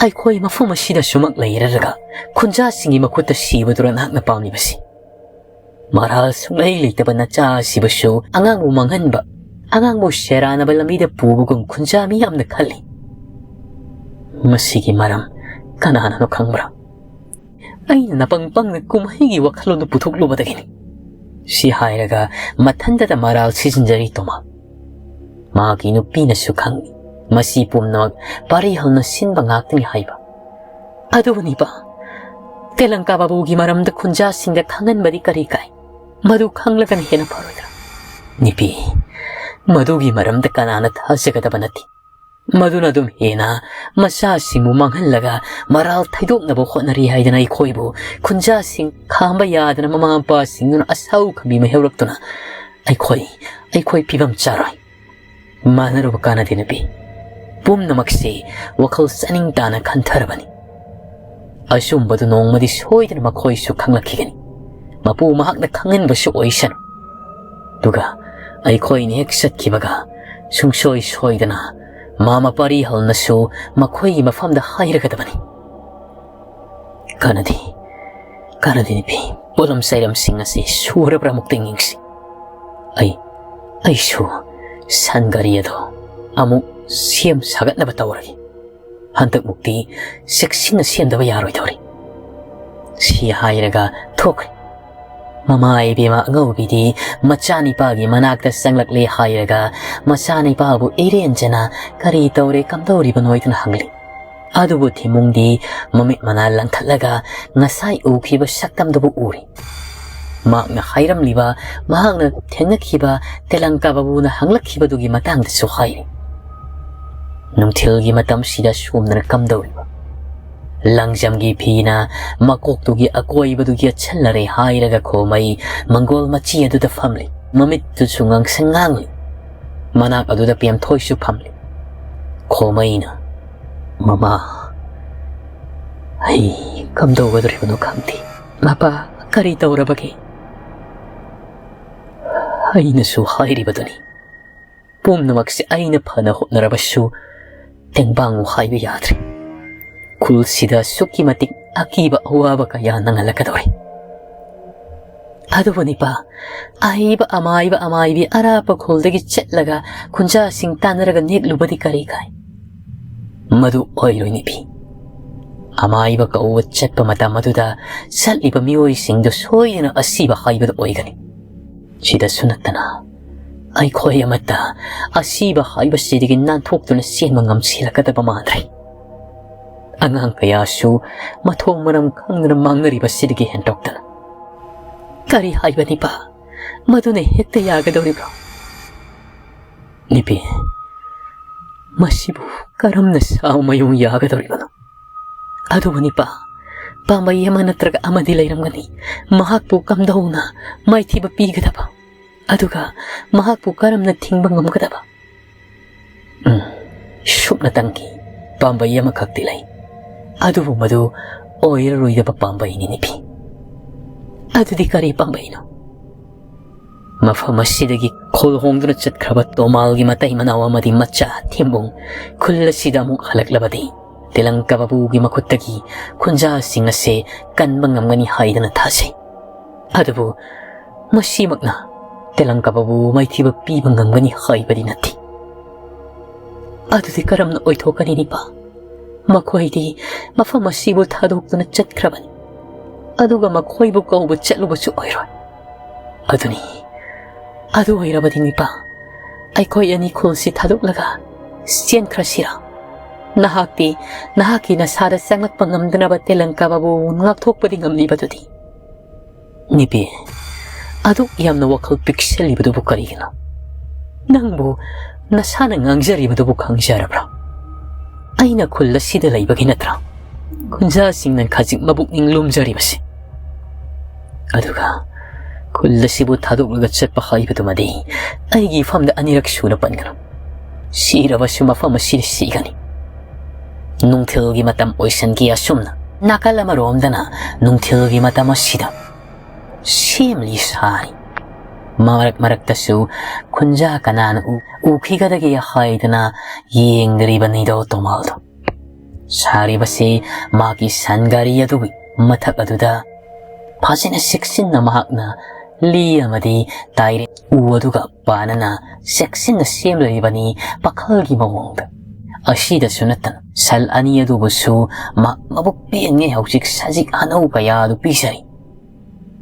ꯑꯩꯈꯣꯏ ꯃꯐꯝ ꯑꯁꯤꯗ ꯁꯨꯃꯛ ꯂꯩꯔꯔꯒ ꯈꯨꯟꯖꯥꯁꯤꯡꯒꯤ ꯃꯈꯨꯠꯇ ꯁꯤꯕꯗꯨꯔ ꯅꯍꯥꯛꯅ ꯄꯥꯝꯂꯤꯕꯁꯤ? ꯃꯔꯥꯜ ꯁꯨꯡꯂꯩ ꯂꯩꯇꯕ ꯅꯆꯥ ꯑꯁꯤꯕꯨꯁꯨ ꯑꯉꯥꯡꯕꯨ ꯃꯥꯡꯍꯟꯕ, ꯑꯉꯥꯡꯕꯨ ꯁꯦꯔꯥꯟꯅꯕ ꯂꯝꯕꯤꯗ ꯄꯨꯕꯒꯨꯝ ꯈꯨꯟꯖꯥ ꯃꯤꯌꯥꯝꯅ ꯈꯜꯂꯤ꯫ ꯃꯁꯤꯒꯤ ꯃꯔꯝ ꯀꯅꯥꯅꯅꯣ ꯈꯪꯕ꯭ꯔꯥ? ꯑꯩꯅ ꯅꯄꯪ ꯄꯪꯅ ꯀꯨꯝꯍꯩꯒꯤ ꯋꯥꯈꯜꯂꯣꯟꯗꯨ ꯄꯨꯊꯣꯛꯂꯨꯕꯗꯒꯤꯅꯤ꯫" ꯁꯤ ꯍꯥꯏꯔꯒ ꯃꯊꯟꯇꯗ ꯃꯔꯥꯜ ꯁꯤꯖꯤꯟꯖꯔꯤ ꯇꯣꯃꯥ꯫ ꯃꯥꯒꯤ ꯅꯨꯄꯤꯅꯁꯨ ꯈꯪꯏ ꯃꯁꯤ ꯄꯨꯝꯅꯃꯛ ꯄꯥꯔꯤꯍꯜꯅ ꯁꯤꯟꯕ ꯉꯥꯛꯇꯅꯤ ꯍꯥꯏꯕ꯫ "ꯑꯗꯨꯕꯨ ꯅꯤꯄꯥ, ꯇꯦꯂꯪꯀꯥ ꯕꯥꯕꯨꯒꯤ ꯃꯔꯝꯗ ꯈꯨꯟꯖꯥꯁꯤꯡꯗ ꯈꯪꯍꯟꯕꯗꯤ ꯀꯔꯤ ꯀꯥꯏ? ꯃꯗꯨ ꯈꯪꯂꯒꯅ ꯍꯦꯟꯅ ꯐꯔꯣꯏꯗ꯭ꯔꯥ?" "ꯅꯨꯄꯤ, ꯃꯗꯨꯒꯤ ꯃꯔꯝꯗ ꯀꯅꯥꯅ ꯊꯥꯖꯒꯗꯕ ꯅꯠꯇꯦ꯫ ꯃꯗꯨꯅ ꯑꯗꯨꯝ ꯍꯦꯟꯅ ꯃꯆꯥꯁꯤꯡꯕꯨ ꯃꯥꯡꯍꯜꯂꯒ ꯃꯔꯥꯜ ꯊꯩꯗꯣꯛꯅꯕ ꯍꯣꯠꯅꯔꯤ ꯍꯥꯏꯗꯅ ꯑꯩꯈꯣꯏꯕꯨ ꯈꯨꯟꯖꯥꯁꯤꯡ ꯈꯥꯝꯕ ꯌꯥꯗꯅ ꯃꯃꯥ ꯃꯄꯥꯁꯤꯡꯗꯨꯅ ꯑꯁꯥꯎ ꯈꯥꯝꯕꯤ ꯃꯩꯍꯧꯔꯛꯇꯨꯅ ꯑꯩꯈꯣꯏ, ꯑꯩꯈꯣꯏ ꯐꯤꯕꯝ ꯆꯥꯔꯣꯏ꯫ ꯃꯥꯟꯅꯔꯨꯕ ꯀꯥꯟꯅꯗꯦ ꯅꯨꯄꯤ꯫ ꯄꯨꯝꯅꯃꯛꯁꯤ ꯋꯥꯈꯜ ꯆꯥꯅꯤꯡ ꯇꯥꯅ ꯈꯟꯊꯔꯕꯅꯤ꯫ ꯑꯆꯨꯝꯕꯗꯨ ꯅꯣꯡꯃꯗꯤ ꯁꯣꯏꯗꯅ ꯃꯈꯣꯏꯁꯨ ꯈꯪꯂꯛꯈꯤꯒꯅꯤ꯫ ꯃꯄꯨ ꯃꯍꯥꯛꯅ ꯈꯪꯍꯟꯕꯁꯨ ꯑꯣꯏꯁꯅꯨ꯫" ꯑꯗꯨꯒ ꯑꯩꯈꯣꯏꯅ ꯍꯦꯛ ꯆꯠꯈꯤꯕꯒ ꯁꯨꯡꯁꯣꯏ ꯁꯣꯏꯗꯅ ꯃꯥꯃ ꯄꯥꯔꯤꯍꯜꯅꯁꯨ ꯃꯈꯣꯏꯒꯤ ꯃꯐꯝꯗ ꯍꯥꯏꯔꯒꯗꯕꯅꯤ꯫ ꯀꯥꯟꯅꯗꯦ, ꯀꯥꯟꯅꯗꯦ ꯅꯨꯄꯤ꯫ ꯄꯣꯠꯂꯝ ꯆꯩꯔꯝꯁꯤꯡ ꯑꯁꯤ ꯁꯨꯔꯕ꯭ꯔꯥ ꯑꯃꯨꯛꯇꯪ ꯌꯦꯡꯁꯤ꯫ ꯑꯩ, ꯑꯩꯁꯨ ꯁꯟ ꯒꯥꯔꯤ ꯑꯗꯣ ꯑꯃꯨꯛ ꯁꯦꯝ ꯁꯥꯒꯠꯅꯕ ꯇꯧꯔꯒꯦ꯫ ꯍꯟꯗꯛꯃꯨꯛꯇꯤ ꯆꯦꯛꯁꯤꯟꯅ ꯁꯦꯝꯗꯕ ꯌꯥꯔꯣꯏꯗꯧꯔꯤ꯫ ꯁꯤ ꯍꯥꯏꯔꯒ ꯊꯣꯛꯈ꯭ꯔꯦ꯫ ꯃꯃꯥ ꯏꯕꯦꯝꯃ ꯑꯉꯧꯕꯤꯗꯤ ꯃꯆꯥꯅꯤꯄꯥꯒꯤ ꯃꯅꯥꯛꯇ ꯆꯪꯂꯛꯂꯦ ꯍꯥꯏꯔꯒ ꯃꯆꯥꯅꯤꯄꯥꯕꯨ ꯏꯔꯦꯟꯖꯅ "ꯀꯔꯤ ꯇꯧꯔꯦ, ꯀꯝꯗꯧꯔꯤꯕꯅꯣ?" ꯍꯥꯏꯗꯨꯅ ꯍꯪꯂꯤ꯫ ꯑꯗꯨꯕꯨ ꯊꯤꯃꯨꯡꯗꯤ ꯃꯃꯤꯠ ꯃꯅꯥ ꯂꯪꯈꯠꯂꯒ ꯉꯁꯥꯏ ꯎꯈꯤꯕ ꯁꯛꯇꯝꯗꯨꯕꯨ ꯎꯔꯤ꯫ ꯃꯍꯥꯛꯅ ꯍꯥꯏꯔꯝꯂꯤꯕ, ꯃꯍꯥꯛꯅ ꯊꯦꯡꯅꯈꯤꯕ ꯇꯦꯂꯪꯀꯥ ꯕꯥꯕꯨꯅ ꯍꯪꯂꯛꯈꯤꯕꯗꯨꯒꯤ ꯃꯇꯥꯡꯗꯁꯨ ꯍꯥꯏꯔꯤ꯫ ꯅꯨꯡꯊꯤꯜꯒꯤ ꯃꯇꯝꯁꯤꯗ ꯁꯣꯝꯗꯅ ꯀꯝꯗꯧꯔꯤꯕ? ꯂꯪꯖꯝꯒꯤ ꯐꯤꯅ ꯃꯀꯣꯛꯇꯨꯒꯤ ꯑꯀꯣꯏꯕꯗꯨ ꯌꯦꯠꯁꯜꯂꯔꯦ ꯍꯥꯏꯔꯒ ꯈꯣꯃꯩ ꯃꯪꯒꯣꯜ ꯃꯆꯤ ꯑꯗꯨꯗ ꯐꯝꯂꯤ꯫ ꯃꯃꯤꯠꯇꯨꯁꯨ ꯉꯥꯡꯁꯪ ꯉꯥꯡꯂꯤ꯫ ꯃꯅꯥꯛ ꯑꯗꯨꯗ ꯄꯦꯝꯊꯣꯏꯁꯨ ꯐꯝꯂꯤ꯫ ꯈꯣꯃꯩꯅ, "ꯃꯃꯥ, ꯑꯩ ꯀꯝꯗꯧꯒꯗꯧꯔꯤꯕꯅꯣ ꯈꯪꯗꯦ꯫" "ꯃꯄꯥ, ꯀꯔꯤ ꯇꯧꯔꯕꯒꯦ?" "ꯑꯩꯅꯁꯨ ꯍꯥꯏꯔꯤꯕꯗꯨꯅꯤ꯫ ꯄꯨꯝꯅꯃꯛꯁꯦ ꯑꯩꯅ ꯐꯅ ꯍꯣꯠꯅꯔꯕꯁꯨ ꯇꯦꯡꯕꯥꯡꯉꯨ ꯍꯥꯏꯕ ꯌꯥꯗ꯭ꯔꯦ꯫ ꯈꯨꯜꯁꯤꯗ ꯑꯁꯨꯛꯀꯤ ꯃꯇꯤꯛ ꯑꯀꯤꯕ ꯑꯋꯥꯕ ꯀꯌꯥ ꯅꯪꯍꯜꯂꯛꯀꯗꯧꯔꯦ꯫" "ꯑꯗꯨꯕꯨ ꯅꯤꯄꯥ, ꯑꯍꯩꯕ ꯑꯃꯥꯏꯕ ꯑꯃꯥꯏꯕꯤ ꯑꯔꯥꯞꯄ ꯈꯨꯜꯗꯒꯤ ꯆꯠꯂꯒ ꯈꯨꯟꯖꯥꯁꯤꯡ ꯇꯥꯟꯅꯔꯒ ꯅꯦꯛꯂꯨꯕꯗꯤ ꯀꯔꯤ ꯀꯥꯏ?" "ꯃꯗꯨ ꯑꯣꯏꯔꯣꯏ ꯅꯤꯄꯤ꯫ ꯑꯃꯥꯏꯕ ꯀꯧꯕ ꯆꯠꯄ ꯃꯇꯝ ꯑꯗꯨꯗ ꯆꯠꯂꯤꯕ ꯃꯤꯑꯣꯏꯁꯤꯡꯗꯨ ꯁꯣꯏꯗꯅ ꯑꯁꯤꯕ ꯍꯥꯏꯕꯗꯨ ꯑꯣꯏꯒꯅꯤ꯫ ꯁꯤꯗꯁꯨ ꯅꯠꯇꯅ ꯑꯩꯈꯣꯏ ꯑꯃꯠꯇ ꯑꯁꯤꯕ ꯍꯥꯏꯕꯁꯤꯗꯒꯤ ꯅꯥꯟꯊꯣꯛꯇꯨꯅ ꯆꯦꯟꯕ ꯉꯝꯁꯤꯜꯂꯛꯀꯗꯕ ꯃꯥꯟꯗ꯭ꯔꯦ꯫ ꯑꯉꯥꯡ ꯀꯌꯥꯁꯨ ꯃꯊꯣꯡ ꯃꯔꯝ ꯈꯪꯗꯅ ꯃꯥꯡꯅꯔꯤꯕꯁꯤꯗꯒꯤ ꯍꯦꯟꯗꯣꯛꯇꯅ꯫" "ꯀꯔꯤ ꯍꯥꯏꯕꯅꯤꯕ? ꯃꯗꯨꯅ ꯍꯦꯛꯇ ꯌꯥꯒꯗꯧꯔꯤꯕ꯭ꯔꯣ?" "ꯅꯤꯄꯤ, ꯃꯁꯤꯕꯨ ꯀꯔꯝꯅ ꯁꯥꯎ ꯃꯌꯨꯡ ꯌꯥꯒꯗꯧꯔꯤꯕꯅꯣ? ꯑꯗꯨꯕꯨ ꯅꯤꯄꯥ, ꯄꯥꯝꯕꯩ ꯑꯃ ꯅꯠꯇ꯭ꯔꯒ ꯑꯃꯗꯤ ꯂꯩꯔꯝꯒꯅꯤ꯫ ꯃꯍꯥꯛꯄꯨ ꯀꯝꯗꯧꯅ ꯃꯥꯏꯊꯤꯕ ꯄꯤꯒꯗꯕ? ꯑꯗꯨꯒ ꯃꯍꯥꯛꯄꯨ ꯀꯔꯝꯅ ꯊꯤꯡꯕ ꯉꯝꯒꯗꯕ?" "ꯎꯝ, ꯁꯨꯞꯅꯇꯪꯒꯤ ꯄꯥꯝꯕꯩ ꯑꯃꯈꯛꯇꯤ ꯂꯩ꯫ ꯑꯗꯨꯕꯨ ꯃꯗꯨ ꯑꯣꯏꯔꯔꯣꯏꯗꯕ ꯄꯥꯝꯕꯩꯅꯤ ꯅꯤꯄꯤ꯫" "ꯑꯗꯨꯗꯤ ꯀꯔꯤ ꯄꯥꯝꯕꯩꯅꯣ?" "ꯃꯐꯝ ꯑꯁꯤꯗꯒꯤ ꯈꯨꯜ ꯍꯣꯡꯗꯨꯅ ꯆꯠꯈ꯭ꯔꯕ ꯇꯣꯃꯥꯜꯒꯤ ꯃꯇꯩ ꯃꯅꯥꯎ ꯑꯃꯗꯤ ꯃꯆꯥ ꯊꯦꯝꯕꯨꯡ ꯈꯨꯜ ꯑꯁꯤꯗ ꯑꯃꯨꯛ ꯍꯜꯂꯛꯂꯕꯗꯤ ꯇꯦꯂꯪꯀꯥ ꯕꯥꯕꯨꯒꯤ ꯃꯈꯨꯠꯇꯒꯤ ꯈꯨꯟꯖꯥꯁꯤꯡ ꯑꯁꯦ ꯀꯟꯕ ꯉꯝꯒꯅꯤ ꯍꯥꯏꯗꯅ ꯊꯥꯖꯩ꯫ ꯑꯗꯨꯕꯨ ꯃꯁꯤꯃꯛꯅ ꯇꯦꯂꯪꯀꯥ ꯕꯥꯕꯨ ꯃꯥꯏꯊꯤꯕ ꯄꯤꯕ ꯉꯝꯒꯅꯤ ꯍꯥꯏꯕꯗꯤ ꯅꯠꯇꯦ꯫" ꯑꯗꯨꯗꯤ ꯀꯔꯝꯅ ꯑꯣꯏꯊꯣꯛꯀꯅꯤ, ꯅꯤꯄꯥ? ꯃꯈꯣꯏꯗꯤ ꯃꯐꯝ ꯑꯁꯤꯕꯨ ꯊꯥꯗꯣꯛꯇꯨꯅ ꯆꯠꯈ꯭ꯔꯕꯅꯤ꯫ ꯑꯗꯨꯒ ꯃꯈꯣꯏꯕꯨ ꯀꯧꯕ ꯆꯠꯂꯨꯕꯁꯨ ꯑꯣꯏꯔꯣꯏ꯫ ꯑꯗꯨꯅꯤ, ꯑꯗꯨ ꯑꯣꯏꯔꯕꯗꯤ, ꯅꯤꯄꯥ, ꯑꯩꯈꯣꯏ ꯑꯅꯤ ꯈꯨꯜꯁꯤ ꯊꯥꯗꯣꯛꯂꯒ ꯆꯦꯟꯈ꯭ꯔꯁꯤꯔꯥ? ꯅꯍꯥꯛꯇꯤ ꯅꯍꯥꯛꯀꯤ ꯅꯁꯥꯗ ꯆꯪꯂꯛꯄ ꯉꯝꯗꯅꯕ ꯇꯦꯂꯪꯀꯥꯕꯕꯨ ꯉꯥꯛꯊꯣꯛꯄꯗꯤ ꯉꯝꯂꯤꯕꯗꯨꯗꯤ꯫ ꯅꯤꯄꯤ, ꯑꯗꯨꯛ ꯌꯥꯝꯅ ꯋꯥꯈꯜ ꯄꯤꯛꯁꯜꯂꯤꯕꯗꯨꯕꯨ ꯀꯔꯤꯒꯤꯅꯣ? ꯅꯪꯕꯨ ꯅꯁꯥꯅ ꯉꯥꯡꯖꯔꯤꯕꯗꯨꯕꯨ ꯈꯪꯖꯔꯕ꯭ꯔꯥ? ꯑꯩꯅ ꯈꯨꯜ ꯑꯁꯤꯗ ꯂꯩꯕꯒꯤ ꯅꯠꯇ꯭ꯔꯥ ꯈꯨꯟꯖꯥꯁꯤꯡꯅ ꯈꯖꯤꯛ ꯃꯕꯨꯛꯅꯤꯡ ꯂꯨꯝꯖꯔꯤꯕꯁꯤ? ꯑꯗꯨꯒ ꯈꯨꯜ ꯑꯁꯤꯕꯨ ꯊꯥꯗꯣꯛꯂꯒ ꯆꯠꯄ ꯍꯥꯏꯕꯗꯨꯃꯗꯤ ꯑꯩꯒꯤ ꯏꯐꯝꯗ ꯑꯅꯤꯔꯛ ꯁꯨꯅ ꯄꯟꯒꯅꯨ꯫ ꯁꯤꯔꯕꯁꯨ ꯃꯐꯝ ꯑꯁꯤꯗ ꯁꯤꯒꯅꯤ꯫ ꯅꯨꯡꯊꯤꯜꯒꯤ ꯃꯇꯝ ꯑꯣꯏꯁꯟꯈꯤ꯫ ꯑꯁꯨꯝꯅ ꯅꯥꯀꯜ ꯑꯃꯔꯣꯝꯗꯅ ꯅꯨꯡꯊꯤꯜꯒꯤ ꯃꯇꯝ ꯑꯁꯤꯗ ꯁꯦꯝꯂꯤ ꯁꯥꯔꯤ꯫ ꯃꯔꯛ ꯃꯔꯛꯇꯁꯨ ꯈꯨꯟꯖꯥ ꯀꯅꯥꯅ ꯎ-, ꯎꯈꯤꯒꯗꯒꯦ ꯍꯥꯏꯗꯅ ꯌꯦꯡꯗ꯭ꯔꯤꯕꯅꯤꯗꯣ ꯇꯣꯃꯥꯜꯗꯣ꯫ ꯁꯥꯔꯤꯕꯁꯤ ꯃꯍꯥꯛꯀꯤ ꯁꯟ ꯒꯥꯔꯤ ꯑꯗꯨꯒꯤ ꯃꯊꯛ ꯑꯗꯨꯗ ꯐꯖꯅ ꯆꯦꯛꯁꯤꯟꯅ ꯃꯍꯥꯛꯅ ꯂꯤ ꯑꯃꯗꯤ ꯇꯥꯏꯔꯦ ꯎ ꯑꯗꯨꯒ ꯄꯥꯅꯅ ꯆꯦꯛꯁꯤꯟꯅ ꯁꯦꯝꯂꯤꯕꯅꯤ ꯄꯥꯈꯜꯒꯤ ꯃꯑꯣꯡꯗ꯫ ꯑꯁꯤꯗꯁꯨ ꯅꯠꯇꯅ ꯁꯟ ꯑꯅꯤ ꯑꯗꯨꯕꯨꯁꯨ ꯃꯍꯥꯛ ꯃꯕꯨꯛ ꯄꯦꯟꯉꯩ ꯍꯧꯖꯤꯛ ꯁꯖꯤꯛ ꯑꯅꯧ ꯀꯌꯥ ꯑꯗꯨ ꯄꯤꯖꯔꯤ꯫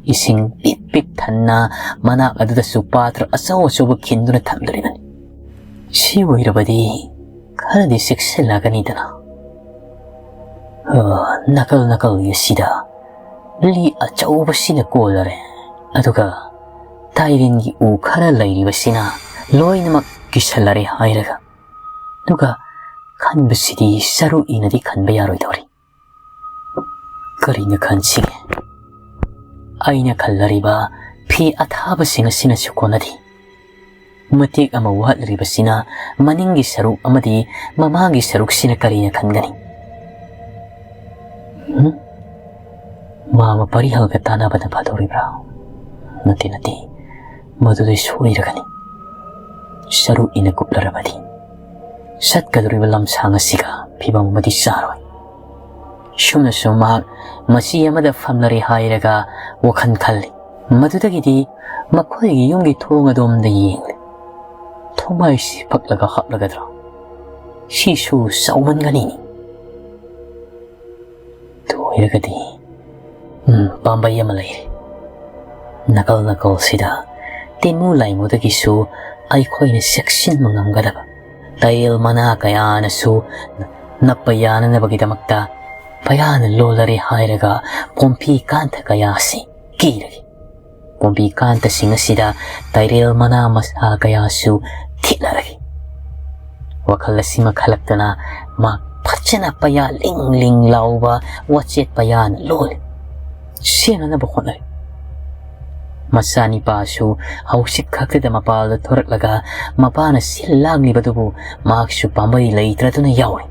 ꯏꯁꯤꯡ ꯄꯤꯛ ꯄꯤꯛ ꯊꯟꯅ ꯃꯅꯥꯛ ꯑꯗꯨꯗꯁꯨ ꯄꯥꯇ꯭ꯔ ꯑꯆꯧ ꯑꯆꯧꯕ ꯈꯤꯟꯗꯨꯅ ꯊꯝꯗꯣꯔꯤꯕꯅꯤ꯫ ꯁꯤ ꯑꯣꯏꯔꯕꯗꯤ ꯈꯔꯗꯤ ꯆꯦꯛꯁꯤꯜꯂꯒꯅꯤꯗꯅ꯫ ꯑ, ꯅꯥꯀꯜ ꯅꯥꯀꯜꯒꯤ ꯑꯁꯤꯗ ꯂꯤ ꯑꯆꯧꯕꯁꯤꯅ ꯀꯣꯜꯂꯔꯦ, ꯑꯗꯨꯒ ꯇꯥꯏꯔꯦꯟꯒꯤ ꯎ ꯈꯔ ꯂꯩꯔꯤꯕꯁꯤꯅ ꯂꯣꯏꯅꯃꯛ ꯀꯤꯁꯜꯂꯔꯦ ꯍꯥꯏꯔꯒ꯫ ꯑꯗꯨꯒ ꯈꯟꯕꯁꯤꯗꯤ ꯁꯔꯨ ꯏꯅꯗꯤ ꯈꯟꯕ ꯌꯥꯔꯣꯏꯗꯧꯔꯤ꯫ ꯀꯔꯤꯅ ꯈꯟꯁꯤꯒꯦ? ꯑꯩꯅ ꯈꯜꯂꯔꯤꯕ ꯐꯤ ꯑꯊꯥꯕꯁꯤꯡ ꯑꯁꯤꯅꯁꯨ ꯀꯣꯟꯅꯗꯦ꯫ ꯃꯇꯦꯛ ꯑꯃ ꯋꯥꯠꯂꯤꯕꯁꯤꯅ ꯃꯅꯤꯡꯒꯤ ꯁꯔꯨꯛ ꯑꯃꯗꯤ ꯃꯃꯥꯡꯒꯤ ꯁꯔꯨꯛꯁꯤꯅ ꯀꯔꯤꯅ ꯈꯟꯒꯅꯤ? ꯍꯨꯝ? ꯃꯥꯃ ꯄꯔꯤꯍꯜꯒ ꯇꯥꯟꯅꯕꯅ ꯐꯗꯧꯔꯤꯕ꯭ꯔꯥ? ꯅꯠꯇꯦ, ꯅꯠꯇꯦ꯫ ꯃꯗꯨꯗꯤ ꯁꯣꯏꯔꯒꯅꯤ꯫ ꯁꯔꯨꯛ ꯏꯅ ꯀꯨꯞꯂꯔꯕꯗꯤ ꯆꯠꯀꯗꯧꯔꯤꯕ ꯂꯝꯁꯥꯡ ꯑꯁꯤꯒ ꯐꯤꯕꯝ ꯑꯃꯗꯤ ꯆꯥꯔꯣꯏ꯫ ꯁꯨꯝꯅꯁꯨ ꯃꯍꯥꯛ ꯃꯆꯤ ꯑꯃꯗ ꯐꯝꯂꯔꯦ ꯍꯥꯏꯔꯒ ꯋꯥꯈꯜ ꯈꯜꯂꯤ꯫ ꯃꯗꯨꯗꯒꯤꯗꯤ ꯃꯈꯣꯏꯒꯤ ꯌꯨꯝꯒꯤ ꯊꯣꯡ ꯑꯗꯣꯝꯗ ꯌꯦꯡꯂꯤ꯫ ꯊꯣꯡꯃꯥꯏꯁꯤ ꯐꯛꯂꯒ ꯍꯥꯞꯂꯒꯗ꯭ꯔꯥ? ꯁꯤꯁꯨ ꯆꯥꯎꯃꯟꯒꯅꯤꯅꯦ꯫ ꯑꯗꯨ ꯑꯣꯏꯔꯒꯗꯤ, ꯎꯝ, ꯄꯥꯝꯕꯩ ꯑꯃ ꯂꯩꯔꯦ꯫ ꯅꯥꯀꯜ ꯅꯥꯀꯜꯁꯤꯗ ꯇꯦꯃꯨ ꯂꯥꯏꯃꯨꯗꯒꯤꯁꯨ ꯑꯩꯈꯣꯏꯅ ꯆꯦꯛꯁꯤꯟꯕ ꯉꯝꯒꯗꯕ ꯇꯥꯏꯔꯦꯜ ꯃꯅꯥ ꯀꯌꯥꯅꯁꯨ ꯅꯞꯄ ꯌꯥꯅꯅꯕꯒꯤꯗꯃꯛꯇ ꯄꯩꯌꯥꯅ ꯂꯣꯜꯂꯔꯦ ꯍꯥꯏꯔꯒ ꯄꯣꯝꯐꯤ ꯀꯥꯟꯊ ꯀꯌꯥꯁꯤ ꯀꯤꯔꯒꯦ꯫ ꯄꯣꯝꯕꯤ ꯀꯥꯟꯇꯁꯤꯡ ꯑꯁꯤꯗ ꯇꯥꯏꯔꯦꯜ ꯃꯅꯥ ꯃꯁꯥ ꯀꯌꯥꯁꯨ ꯊꯤꯠꯂꯔꯒꯦ꯫ ꯋꯥꯈꯜ ꯑꯁꯤꯃ ꯈꯜꯂꯛꯇꯅ ꯃꯍꯥꯛ ꯐꯖꯅ ꯄꯩꯌꯥ ꯂꯤꯡ ꯂꯤꯡ ꯂꯥꯎꯕ ꯋꯥꯆꯦꯠ ꯄꯩꯌꯥꯅ ꯂꯣꯜꯂꯤ꯫ ꯁꯦꯟꯅꯅꯕ ꯍꯣꯠꯅꯔꯤ꯫ ꯃꯆꯥꯅꯤꯄꯥꯁꯨ ꯍꯧꯖꯤꯛ ꯈꯛꯇꯗ ꯃꯄꯥꯜꯗ ꯊꯣꯔꯛꯂꯒ ꯃꯄꯥꯅ ꯁꯤꯜ ꯂꯥꯡꯂꯤꯕꯗꯨꯕꯨ ꯃꯍꯥꯛꯁꯨ ꯄꯥꯝꯕꯩ ꯂꯩꯇ꯭ꯔꯗꯨꯅ ꯌꯥꯎꯔꯤ꯫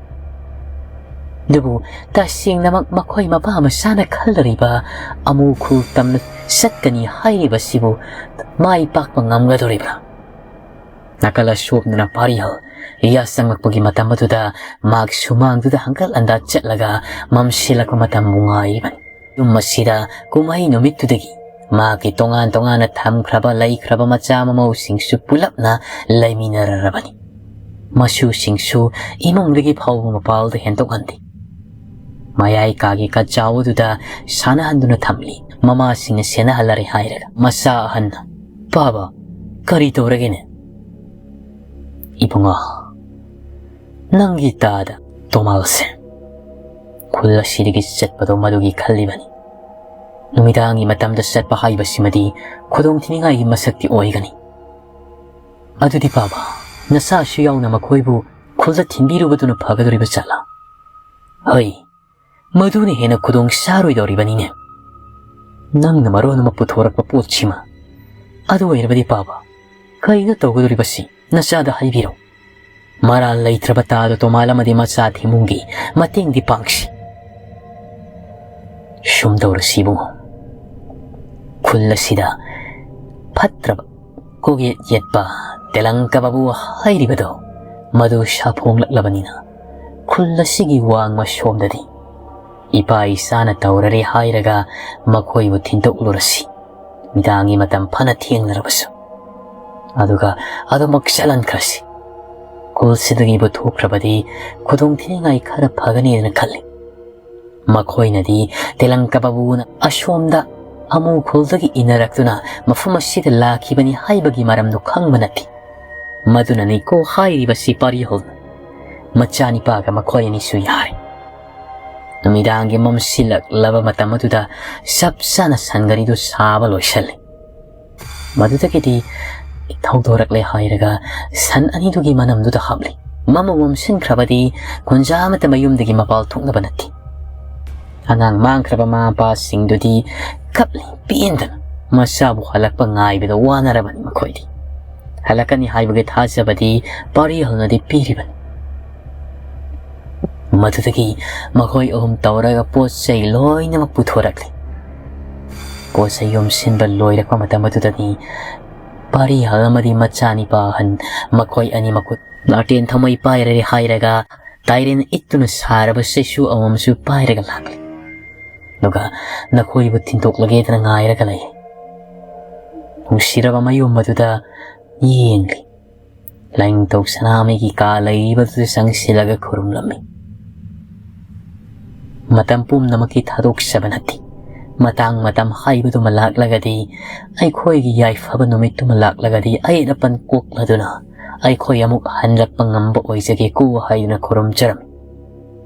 ꯑꯗꯨꯕꯨ ꯇꯁꯦꯡꯅꯃꯛ ꯃꯈꯣꯏ ꯃꯄꯥ ꯃꯆꯥꯅ ꯈꯜꯂꯔꯤꯕ ꯑꯃꯨ ꯈꯨꯜ ꯇꯝꯅ ꯆꯠꯀꯅꯤ ꯍꯥꯏꯔꯤꯕꯁꯤꯕꯨ ꯃꯥꯏ ꯄꯥꯛꯄ ꯉꯝꯒꯗꯧꯔꯤꯕ꯭ꯔꯥ? ꯅꯥꯀꯜ ꯑꯁꯣꯝꯗꯅ ꯄꯥꯔꯤꯍꯜ ꯌꯥ ꯆꯪꯂꯛꯄꯒꯤ ꯃꯇꯝ ꯑꯗꯨꯗ ꯃꯍꯥꯛ ꯁꯨꯃꯥꯡꯗꯨꯗ ꯍꯪꯒꯠ ꯍꯟꯗꯥ ꯆꯠꯂꯒ ꯃꯝꯁꯤꯜꯂꯛꯄ ꯃꯇꯝꯕꯨ ꯉꯥꯏꯔꯤꯕꯅꯤ꯫ ꯌꯨꯝ ꯑꯁꯤꯗ ꯀꯨꯝꯍꯩ ꯅꯨꯃꯤꯠꯇꯨꯗꯒꯤ ꯃꯍꯥꯛꯀꯤ ꯇꯣꯉꯥꯟ ꯇꯣꯉꯥꯟꯅ ꯊꯝꯈ꯭ꯔꯕ ꯂꯩꯈ꯭ꯔꯕ ꯃꯆꯥ ꯃꯃꯧꯁꯤꯡꯁꯨ ꯄꯨꯂꯞꯅ ꯂꯩꯃꯤꯟꯅꯔꯔꯕꯅꯤ꯫ ꯃꯁꯨꯁꯤꯡꯁꯨ ꯏꯃꯨꯡꯗꯒꯤ ꯐꯥꯎꯕ ꯃꯄꯥꯜꯗ ꯍꯦꯟꯗꯣꯛꯍꯟꯗꯦ꯫ ꯃꯌꯥꯏ ꯀꯥꯒꯤ ꯀꯆꯥꯎ ꯑꯗꯨꯗ ꯁꯥꯟꯅꯍꯟꯗꯨꯅ ꯊꯝꯂꯤ꯫ ꯃꯃꯥꯁꯤꯡꯅ ꯁꯦꯟꯅꯍꯜꯂꯔꯦ ꯍꯥꯏꯔꯒ ꯃꯆꯥ ꯑꯍꯟꯅ, "ꯄꯥꯕ, ꯀꯔꯤ ꯇꯧꯔꯒꯦꯅꯦ?" "ꯏꯕꯨꯡꯉꯣ, ꯅꯪꯒꯤ ꯇꯥꯗ ꯇꯣꯃꯥꯜꯁꯦ ꯈꯨꯜ ꯑꯁꯤꯗꯒꯤ ꯆꯠꯄꯗꯣ ꯃꯗꯨꯒꯤ ꯈꯜꯂꯤꯕꯅꯤ꯫ ꯅꯨꯃꯤꯗꯥꯡꯒꯤ ꯃꯇꯝꯗ ꯆꯠꯄ ꯍꯥꯏꯕꯁꯤꯃꯗꯤ ꯈꯨꯗꯣꯡꯊꯤꯅꯤꯡꯉꯥꯏꯒꯤ ꯃꯁꯛꯇꯤ ꯑꯣꯏꯒꯅꯤ꯫ ꯑꯗꯨꯗꯤ ꯄꯥꯕ, ꯅꯆꯥꯁꯨ ꯌꯥꯎꯅ ꯃꯈꯣꯏꯕꯨ ꯈꯨꯜꯗ ꯊꯤꯟꯕꯤꯔꯨꯕꯗꯨꯅ ꯐꯒꯗꯧꯔꯤꯕ ꯖꯥꯠꯂꯥ?" "ꯍꯣꯏ, ꯃꯗꯨꯅ ꯍꯦꯟꯅ ꯈꯨꯗꯣꯡ ꯆꯥꯔꯣꯏꯗꯧꯔꯤꯕꯅꯤꯅꯦ꯫ ꯅꯪꯅ ꯃꯔꯣꯟ ꯑꯃ ꯄꯨꯊꯣꯔꯛꯄ ꯄꯣꯠꯁꯤꯃ꯫ ꯑꯗꯨ ꯑꯣꯏꯔꯕꯗꯤ ꯄꯥꯕ, ꯀꯩꯅꯣ ꯇꯧꯒꯗꯧꯔꯤꯕꯁꯤ? ꯅꯆꯥꯗ ꯍꯥꯏꯕꯤꯔꯣ꯫ ꯃꯔꯥꯜ ꯂꯩꯇ꯭ꯔꯕ ꯇꯥꯗ ꯇꯣꯃꯥꯜ ꯑꯃꯗꯤ ꯃꯆꯥ ꯊꯤꯃꯨꯡꯒꯤ ꯃꯇꯦꯡꯗꯤ ꯄꯥꯡꯁꯤ꯫ ꯁꯨꯝ ꯇꯧꯔꯁꯤ ꯏꯕꯨꯡꯉꯣ꯫ ꯈꯨꯜ ꯑꯁꯤꯗ ꯐꯠꯇ꯭ꯔꯕ ꯀꯣꯛꯌꯦꯠ ꯌꯦꯠꯄ ꯇꯦꯂꯪꯀꯕꯕꯨ ꯍꯥꯏꯔꯤꯕꯗꯣ ꯃꯗꯨ ꯁꯥꯐꯣꯡꯂꯛꯂꯕꯅꯤꯅ, ꯈꯨꯜ ꯑꯁꯤꯒꯤ ꯋꯥꯡꯃ ꯁꯣꯝꯗꯗꯤ ꯏꯄꯥ ꯏꯆꯥꯅ ꯇꯧꯔꯔꯦ ꯍꯥꯏꯔꯒ ꯃꯈꯣꯏꯕꯨ ꯊꯤꯟꯗꯣꯛꯂꯨꯔꯁꯤ꯫ ꯅꯨꯃꯤꯗꯥꯡꯒꯤ ꯃꯇꯝ ꯐꯅ ꯊꯦꯡꯂꯔꯕꯁꯨ꯫ ꯑꯗꯨꯒ ꯑꯗꯨꯃꯛ ꯆꯠꯍꯟꯈ꯭ꯔꯁꯤ꯫ ꯈꯨꯜꯁꯤꯗꯒꯤ ꯄꯨꯊꯣꯛꯈ꯭ꯔꯕꯗꯤ ꯈꯨꯗꯣꯡ ꯊꯤꯅꯤꯡꯉꯥꯏ ꯈꯔ ꯐꯒꯅꯤꯅ ꯈꯜꯂꯤ꯫ ꯃꯈꯣꯏꯅꯗꯤ ꯇꯦꯂꯪꯀ ꯕꯥꯕꯨꯅ ꯑꯁꯣꯝꯗ ꯑꯃꯨ ꯈꯨꯜꯗꯒꯤ ꯏꯟꯅꯔꯛꯇꯨꯅ ꯃꯐꯝ ꯑꯁꯤꯗ ꯂꯥꯛꯈꯤꯕꯅꯤ ꯍꯥꯏꯕꯒꯤ ꯃꯔꯝꯗꯨ ꯈꯪꯕ ꯅꯠꯇꯦ꯫ ꯃꯗꯨꯅꯅꯤꯀꯣ ꯍꯥꯏꯔꯤꯕꯁꯤ ꯄꯥꯔꯤꯍꯜꯅ꯫ ꯃꯆꯥꯅꯤꯄꯥꯒ ꯃꯈꯣꯏ ꯑꯅꯤꯁꯨ ꯌꯥꯔꯦ꯫ ꯅꯨꯃꯤꯗꯥꯡꯒꯤ ꯃꯝꯁꯤꯜꯂꯛꯂꯕ ꯃꯇꯝ ꯑꯗꯨꯗ ꯆꯞ ꯆꯥꯅ ꯁꯟꯒꯥꯔꯤꯗꯨ ꯁꯥꯕ ꯂꯣꯏꯁꯤꯜꯂꯤ꯫ ꯃꯗꯨꯗꯒꯤꯗꯤ ꯊꯧꯗꯣꯔꯛꯂꯦ ꯍꯥꯏꯔꯒ ꯁꯟ ꯑꯅꯤꯗꯨꯒꯤ ꯃꯅꯝꯗꯨꯗ ꯍꯥꯞꯂꯤ꯫ ꯃꯃ ꯃꯝꯁꯤꯟꯈ꯭ꯔꯕꯗꯤ ꯈꯨꯟꯖꯥ ꯑꯃꯠꯇ ꯃꯌꯨꯝꯗꯒꯤ ꯃꯄꯥꯜ ꯊꯣꯛꯅꯕ ꯅꯠꯇꯦ꯫ ꯑꯉꯥꯡ ꯃꯥꯡꯈ꯭ꯔꯕ ꯃꯃꯥ ꯃꯄꯥꯁꯤꯡꯗꯨꯗꯤ ꯀꯞꯂꯤ ꯄꯦꯟꯗꯅ꯫ ꯃꯆꯥꯕꯨ ꯍꯜꯂꯛꯄ ꯉꯥꯏꯕꯗ ꯋꯥꯅꯔꯕꯅꯤ ꯃꯈꯣꯏꯗꯤ꯫ ꯍꯜꯂꯛꯀꯅꯤ ꯍꯥꯏꯕꯒꯤ ꯊꯥꯖꯕꯗꯤ ꯄꯥꯔꯤꯍꯜꯅꯗꯤ ꯄꯤꯔꯤꯕꯅꯤ꯫ ꯃꯗꯨꯗꯒꯤ ꯃꯈꯣꯏ ꯑꯍꯨꯝ ꯇꯧꯔꯒ ꯄꯣꯠ ꯆꯩ ꯂꯣꯏꯅꯃꯛ ꯄꯨꯊꯣꯔꯛꯂꯤ꯫ ꯄꯣꯠ ꯆꯩ ꯌꯣꯝꯁꯤꯟꯕ ꯂꯣꯏꯔꯛꯄ ꯃꯇꯝ ꯑꯗꯨꯗꯗꯤ ꯄꯥꯔꯤꯍꯜ ꯑꯃꯗꯤ ꯃꯆꯥꯅꯤꯄꯥ ꯑꯍꯟ ꯃꯈꯣꯏ ꯑꯅꯤꯃꯛ ꯂꯥꯇꯦꯟ ꯊꯃꯩ ꯄꯥꯏꯔꯦ ꯍꯥꯏꯔꯒ ꯇꯥꯏꯔꯦꯟ ꯏꯠꯇꯨꯅ ꯁꯥꯔꯕ ꯆꯩꯁꯨ ꯑꯃꯃꯝꯁꯨ ꯄꯥꯏꯔꯒ ꯂꯥꯛꯂꯤ꯫ ꯑꯗꯨꯒ ꯅꯈꯣꯏꯕꯨ ꯊꯤꯟꯗꯣꯛꯂꯒꯦꯗꯅ ꯉꯥꯏꯔꯒ ꯂꯩ꯫ ꯅꯨꯡꯁꯤꯔꯕ ꯃꯌꯨꯝ ꯑꯗꯨꯗ ꯌꯦꯡꯂꯤ꯫ ꯂꯥꯏꯅꯤꯡꯊꯧ ꯁꯅꯥꯃꯍꯤꯒꯤ ꯀꯥ ꯂꯩꯔꯤꯕꯗꯨꯗ ꯆꯪꯁꯤꯜꯂꯒ ꯈꯨꯔꯨꯝꯂꯝꯃꯤ꯫ ꯃꯇꯝ ꯄꯨꯝꯅꯃꯛꯀꯤ ꯊꯥꯗꯣꯛꯆꯕ ꯅꯠꯇꯦ꯫ ꯃꯇꯥꯡ ꯃꯇꯝ ꯍꯥꯏꯕꯗꯨꯃ ꯂꯥꯛꯂꯒꯗꯤ, ꯑꯩꯈꯣꯏꯒꯤ ꯌꯥꯏꯐꯕ ꯅꯨꯃꯤꯠꯇꯨꯃ ꯂꯥꯛꯂꯒꯗꯤ, ꯑꯌꯦꯠ ꯑꯄꯟ ꯀꯣꯛꯂꯗꯨꯅ ꯑꯩꯈꯣꯏ ꯑꯃꯨꯛ ꯍꯟꯂꯛꯄ ꯉꯝꯕ ꯑꯣꯏꯖꯒꯦꯀꯣ ꯍꯥꯏꯗꯨꯅ ꯈꯨꯔꯨꯝꯖꯔꯝꯃꯤ꯫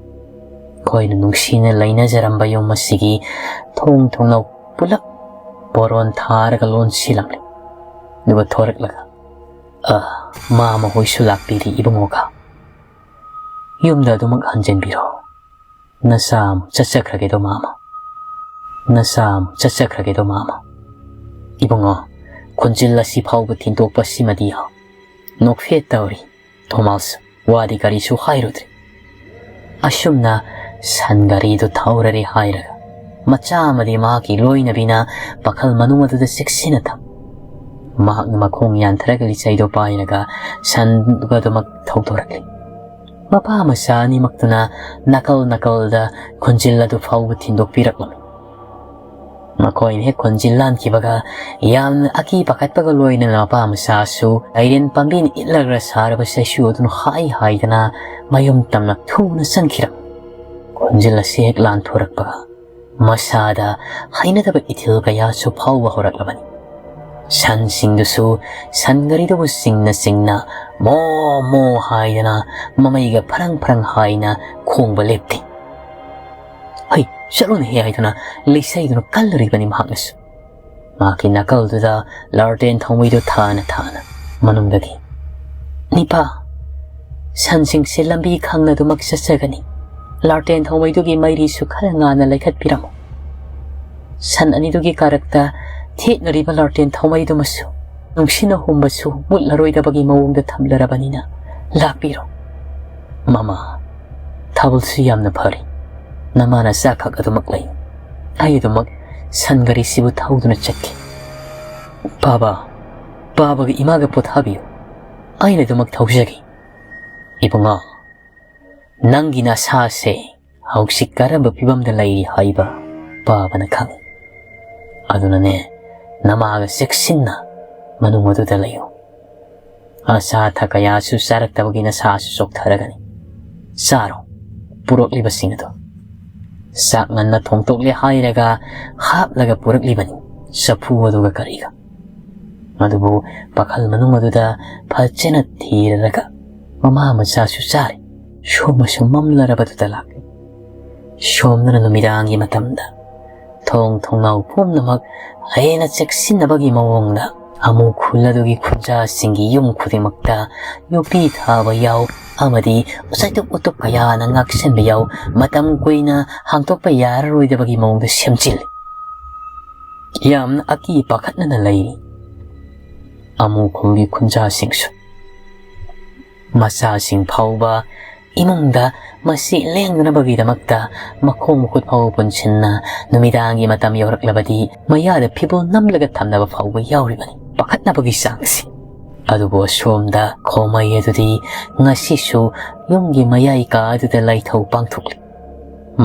ꯑꯩꯈꯣꯏꯅ ꯅꯨꯡꯁꯤꯅ ꯂꯩꯅꯖꯔꯝꯕ ꯌꯨꯝ ꯑꯁꯤꯒꯤ ꯊꯣꯡ ꯊꯣꯡꯅꯥꯎ ꯄꯨꯂꯞ ꯄꯣꯔꯣꯟ ꯊꯥꯔꯒ ꯂꯣꯟꯁꯤꯜꯂꯝꯂꯦ꯫ ꯑꯗꯨꯒ ꯊꯣꯔꯛꯂꯒ, "ꯑ, ꯃꯥꯃ ꯍꯣꯏꯁꯨ ꯂꯥꯛꯄꯤꯔꯤ ꯏꯕꯨꯡꯉꯣꯒ꯫ ꯌꯨꯝꯗ ꯑꯗꯨꯃꯛ ꯍꯟꯖꯤꯟꯕꯤꯔꯣ꯫ ꯅꯁꯥ ꯑꯃꯨꯛ ꯆꯠꯆꯈ꯭ꯔꯒꯦꯗꯣ ꯃꯥꯃ꯫ ꯅꯁꯥ ꯑꯃꯨꯛ ꯆꯠꯆꯈ꯭ꯔꯒꯦꯗꯣ ꯃꯥꯃ꯫ ꯏꯕꯨꯡꯉꯣ, ꯈꯣꯟꯖꯦꯜ ꯑꯁꯤ ꯐꯥꯎꯕ ꯊꯤꯟꯗꯣꯛꯄ ꯁꯤꯃꯗꯤ ꯅꯣꯛꯐꯦꯠ ꯇꯧꯔꯤ, ꯊꯣꯃꯥꯁ꯫ ꯋꯥꯗꯤ ꯀꯔꯤꯁꯨ ꯍꯥꯏꯔꯨꯗ꯭ꯔꯦ꯫ ꯑꯁꯨꯝꯅ ꯁꯟ ꯒꯥꯔꯤꯗꯨ ꯊꯧꯔꯔꯦ ꯍꯥꯏꯔꯒ ꯃꯆꯥ ꯑꯃꯗꯤ ꯃꯍꯥꯛꯀꯤ ꯂꯣꯏꯅꯕꯤꯅ ꯄꯥꯈꯜ ꯃꯅꯨꯡ ꯑꯗꯨꯗ ꯆꯦꯛꯁꯤꯟꯅ ꯊꯝ꯫ ꯃꯍꯥꯛꯅ ꯃꯈꯣꯡ ꯌꯥꯟꯊꯔꯒ ꯂꯤꯆꯩꯗꯨ ꯄꯥꯏꯔꯒ ꯁꯟꯗꯨꯃꯛ ꯊꯧꯗꯣꯔꯛꯂꯤ꯫ ꯃꯄꯥ ꯃꯆꯥ ꯑꯅꯤꯃꯛꯇꯨꯅ ꯅꯥꯀꯜ ꯅꯥꯀꯜꯗ ꯈꯣꯟꯖꯦꯜ ꯑꯗꯨ ꯐꯥꯎꯕ ꯊꯤꯟꯗꯣꯛꯄꯤꯔꯛꯂꯝꯃꯤ꯫ ꯃꯈꯣꯏꯅ ꯍꯦꯛ ꯈꯣꯟꯖꯤꯜ ꯂꯥꯟꯈꯤꯕꯒ, ꯌꯥꯝꯅ ꯑꯀꯤ ꯄꯥꯈꯠꯄꯒ ꯂꯣꯏꯅꯅ ꯃꯄꯥ ꯃꯆꯥꯁꯨ ꯂꯥꯏꯔꯦꯟ ꯄꯥꯝꯕꯤꯅ ꯏꯠꯂꯒ ꯁꯥꯔꯕ ꯆꯩꯁꯨ ꯑꯗꯨꯅ ꯍꯥꯏ ꯍꯥꯏꯗꯅ ꯃꯌꯨꯝ ꯇꯝꯅ ꯊꯨꯅ ꯆꯪꯈꯤꯔꯝꯃꯤ꯫ ꯈꯣꯟꯖꯦꯜ ꯑꯁꯤ ꯍꯦꯛ ꯂꯥꯟꯊꯣꯔꯛꯄꯒ, ꯃꯁꯥꯗ ꯍꯩꯅꯗꯕ ꯏꯊꯤꯜ ꯀꯌꯥꯁꯨ ꯐꯥꯎꯕ ꯍꯧꯔꯛꯂꯕꯅꯤ꯫ ꯁꯟꯁꯤꯡꯗꯨꯁꯨ ꯁꯟ ꯒꯥꯔꯤꯗꯨꯕꯨ ꯆꯤꯡꯅ ꯆꯤꯡꯅ ꯃꯣ ꯃꯣ ꯍꯥꯏꯗꯅ, ꯃꯃꯩꯒ ꯐꯔꯪ ꯐꯔꯪ ꯍꯥꯏꯅ ꯈꯣꯡꯕ ꯂꯦꯞꯇꯦ꯫ "ꯍꯩ, ꯆꯠꯂꯨꯅꯦꯍꯦ" ꯍꯥꯏꯗꯨꯅ ꯂꯩꯁꯩꯗꯨꯅ ꯀꯜꯂꯨꯔꯤꯕꯅꯤ ꯃꯍꯥꯛꯅꯁꯨ꯫ ꯃꯍꯥꯛꯀꯤ ꯅꯥꯀꯜꯗꯨꯗ ꯂꯥꯔꯇꯦꯟ ꯊꯥꯎꯃꯩꯗꯨ ꯊꯥꯅ ꯊꯥꯅ ꯃꯅꯨꯡꯗꯒꯤ, "ꯅꯤꯄꯥ, ꯁꯟꯁꯤꯡꯁꯦ ꯂꯝꯕꯤ ꯈꯪꯅ ꯑꯗꯨꯃꯛ ꯆꯠꯆꯒꯅꯤ꯫ ꯂꯥꯔꯇꯦꯟ ꯊꯥꯎꯃꯩꯗꯨꯒꯤ ꯃꯩꯔꯤꯁꯨ ꯈꯔ ꯉꯥꯟꯅ ꯂꯩꯈꯠꯄꯤꯔꯝꯃꯨ꯫ ꯁꯟ ꯑꯅꯤꯗꯨꯒꯤ ꯀꯥꯔꯛꯇ ꯊꯦꯠꯅꯔꯤꯕ ꯂꯥꯔꯇꯦꯟ ꯊꯥꯎꯃꯩꯗꯨꯃꯁꯨ ꯅꯨꯡꯁꯤꯠꯅ ꯍꯨꯝꯕꯁꯨ ꯃꯨꯠꯂꯔꯣꯏꯗꯕꯒꯤ ꯃꯑꯣꯡꯗ ꯊꯝꯂꯔꯕꯅꯤꯅ ꯂꯥꯛꯄꯤꯔꯣ꯫" "ꯃꯃꯥ, ꯊꯥꯕꯜꯁꯨ ꯌꯥꯝꯅ ꯐꯔꯤ꯫ ꯅꯃꯥ ꯅꯆꯥꯈꯛ ꯑꯗꯨꯃꯛ ꯂꯩ꯫ ꯑꯩ ꯑꯗꯨꯃꯛ ꯁꯟ ꯒꯥꯔꯤꯁꯤꯕꯨ ꯊꯧꯗꯨꯅ ꯆꯠꯀꯦ꯫" "ꯕꯥꯕꯥ, ꯕꯥꯕꯥꯒ ꯏꯃꯥꯒ ꯄꯣꯊꯥꯕꯤꯌꯨ꯫ ꯑꯩꯅ ꯑꯗꯨꯃꯛ ꯊꯧꯖꯒꯦ꯫" "ꯏꯕꯨꯡꯉꯣ, ꯅꯪꯒꯤ ꯅꯁꯥꯁꯦ ꯍꯧꯖꯤꯛ ꯀꯔꯝꯕ ꯐꯤꯕꯝꯗ ꯂꯩꯔꯤ ꯍꯥꯏꯕ ꯕꯥꯕꯥꯅ ꯈꯪꯏ꯫ ꯑꯗꯨꯅꯅꯦ, ꯅꯃꯥꯒ ꯆꯦꯛꯁꯤꯟꯅ ꯃꯅꯨꯡ ꯑꯗꯨꯗ ꯂꯩꯌꯨ꯫ ꯑꯆꯥ ꯑꯊꯛ ꯀꯌꯥꯁꯨ ꯆꯥꯔꯛꯇꯕꯒꯤ ꯅꯁꯥꯁꯨ ꯆꯣꯛꯊꯔꯒꯅꯤ꯫ ꯆꯥꯔꯣ, ꯄꯨꯔꯛꯂꯤꯕꯁꯤꯡ ꯑꯗꯨ꯫" ꯆꯥꯛ ꯉꯟꯅ ꯊꯣꯡꯗꯣꯛꯂꯦ ꯍꯥꯏꯔꯒ ꯍꯥꯞꯂꯒ ꯄꯨꯔꯛꯂꯤꯕꯅꯤ, ꯆꯐꯨ ꯑꯗꯨꯒ ꯀꯔꯤꯒ꯫ ꯑꯗꯨꯕꯨ ꯄꯥꯈꯜ ꯃꯅꯨꯡ ꯑꯗꯨꯗ ꯐꯖꯅ ꯊꯤꯔꯔꯒ ꯃꯃꯥ ꯃꯆꯥꯁꯨ ꯆꯥꯔꯦ꯫ ꯁꯣꯝꯕꯁꯨ ꯃꯝꯂꯔꯕꯗꯨꯗ ꯂꯥꯛꯂꯤ꯫ ꯁꯣꯝꯗꯅ ꯅꯨꯃꯤꯗꯥꯡꯒꯤ ꯃꯇꯝꯗ ꯊꯣꯡ ꯊꯣꯡꯅꯥꯎ ꯄꯨꯝꯅꯃꯛ ꯍꯦꯟꯅ ꯆꯦꯛꯁꯤꯟꯅꯕꯒꯤ ꯃꯑꯣꯡꯗ ꯑꯃꯨ ꯈꯨꯜ ꯑꯗꯨꯒꯤ ꯈꯨꯟꯖꯥꯁꯤꯡꯒꯤ ꯌꯨꯝ ꯈꯨꯗꯤꯡꯃꯛꯇ ꯌꯣꯠꯄꯤ ꯊꯥꯕ ꯌꯥꯎ ꯑꯃꯗꯤ ꯆꯩꯇꯨꯞ ꯎꯇꯨꯞ ꯀꯌꯥꯅ ꯉꯥꯛꯁꯦꯟꯕ ꯌꯥꯎ ꯃꯇꯝ ꯀꯨꯏꯅ ꯍꯥꯡꯗꯣꯛꯄ ꯌꯥꯔꯔꯣꯏꯗꯕꯒꯤ ꯃꯑꯣꯡꯗ ꯁꯦꯝꯖꯤꯜꯂꯤ꯫ ꯌꯥꯝꯅ ꯑꯀꯤ ꯄꯥꯈꯠꯅꯅ ꯂꯩꯔꯤ꯫ ꯑꯃꯨ ꯈꯨꯜꯒꯤ ꯈꯨꯟꯖꯥꯁꯤꯡꯁꯨ꯫ ꯃꯆꯥꯁꯤꯡ ꯐꯥꯎꯕ ꯏꯃꯨꯡꯗ ꯃꯁꯤ ꯂꯦꯡꯗꯅꯕꯒꯤꯗꯃꯛꯇ ꯃꯈꯣꯡ ꯃꯈꯨꯠ ꯐꯥꯎꯕ ꯄꯨꯟꯁꯤꯟꯅ ꯅꯨꯃꯤꯗꯥꯡꯒꯤ ꯃꯇꯝ ꯌꯧꯔꯛꯂꯕꯗꯤ ꯃꯌꯥꯗ ꯐꯤꯕꯣꯜ ꯅꯝꯂꯒ ꯊꯝꯅꯕ ꯐꯥꯎꯕ ꯌꯥꯎꯔꯤꯕꯅꯤ, ꯄꯥꯈꯠꯅꯕꯒꯤ ꯆꯥꯡ ꯑꯁꯤ꯫ ꯑꯗꯨꯕꯨ ꯑꯁꯣꯝꯗ ꯈꯣꯃꯩ ꯑꯗꯨꯗꯤ ꯉꯁꯤꯁꯨ ꯌꯨꯝꯒꯤ ꯃꯌꯥꯏ ꯀꯥ ꯑꯗꯨꯗ ꯂꯥꯏꯊꯧ ꯄꯥꯡꯊꯣꯛꯂꯤ꯫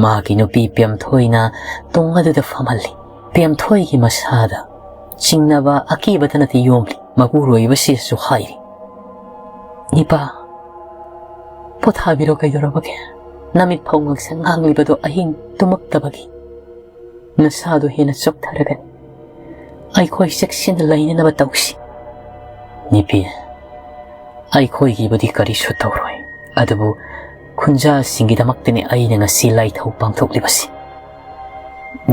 ꯃꯥꯒꯤ ꯅꯨꯄꯤ ꯄꯦꯝꯊꯣꯏꯅ ꯇꯨꯡ ꯑꯗꯨꯗ ꯐꯝꯍꯜꯂꯤ꯫ ꯄꯦꯝꯊꯣꯏꯒꯤ ꯃꯁꯥꯗ ꯆꯤꯡꯅꯕ ꯑꯀꯤꯕꯇꯅꯗꯤ ꯌꯣꯝꯂꯤ꯫ ꯃꯄꯨꯔꯣꯏꯕꯁꯤꯁꯨ ꯍꯥꯏꯔꯤ, "ꯏꯄꯥ, ꯄꯣꯊꯥꯕꯤꯔꯣ, ꯀꯩꯗꯧꯔꯕꯒꯦ? ꯅꯃꯤꯠ ꯐꯧ ꯉꯛꯁꯪ ꯉꯥꯡꯂꯤꯕꯗꯣ ꯑꯍꯤꯡ ꯇꯨꯝꯃꯛꯇꯕꯒꯤ ꯅꯁꯥꯗꯣ ꯍꯦꯟꯅ ꯆꯣꯛꯊꯔꯒꯅꯤ꯫ ꯑꯩꯈꯣꯏ ꯆꯦꯛꯁꯤꯟꯅ ꯂꯩꯅꯅꯕ ꯇꯧꯁꯤ꯫" "ꯅꯨꯄꯤ, ꯑꯩꯈꯣꯏꯒꯤꯕꯨꯗꯤ ꯀꯔꯤꯁꯨ ꯇꯧꯔꯣꯏ, ꯑꯗꯨꯕꯨ ꯈꯨꯟꯖꯥꯁꯤꯡꯒꯤꯗꯃꯛꯇꯅꯤ ꯑꯩꯅ ꯉꯁꯤ ꯂꯥꯏꯊꯧ ꯄꯥꯡꯊꯣꯛꯂꯤꯕꯁꯤ꯫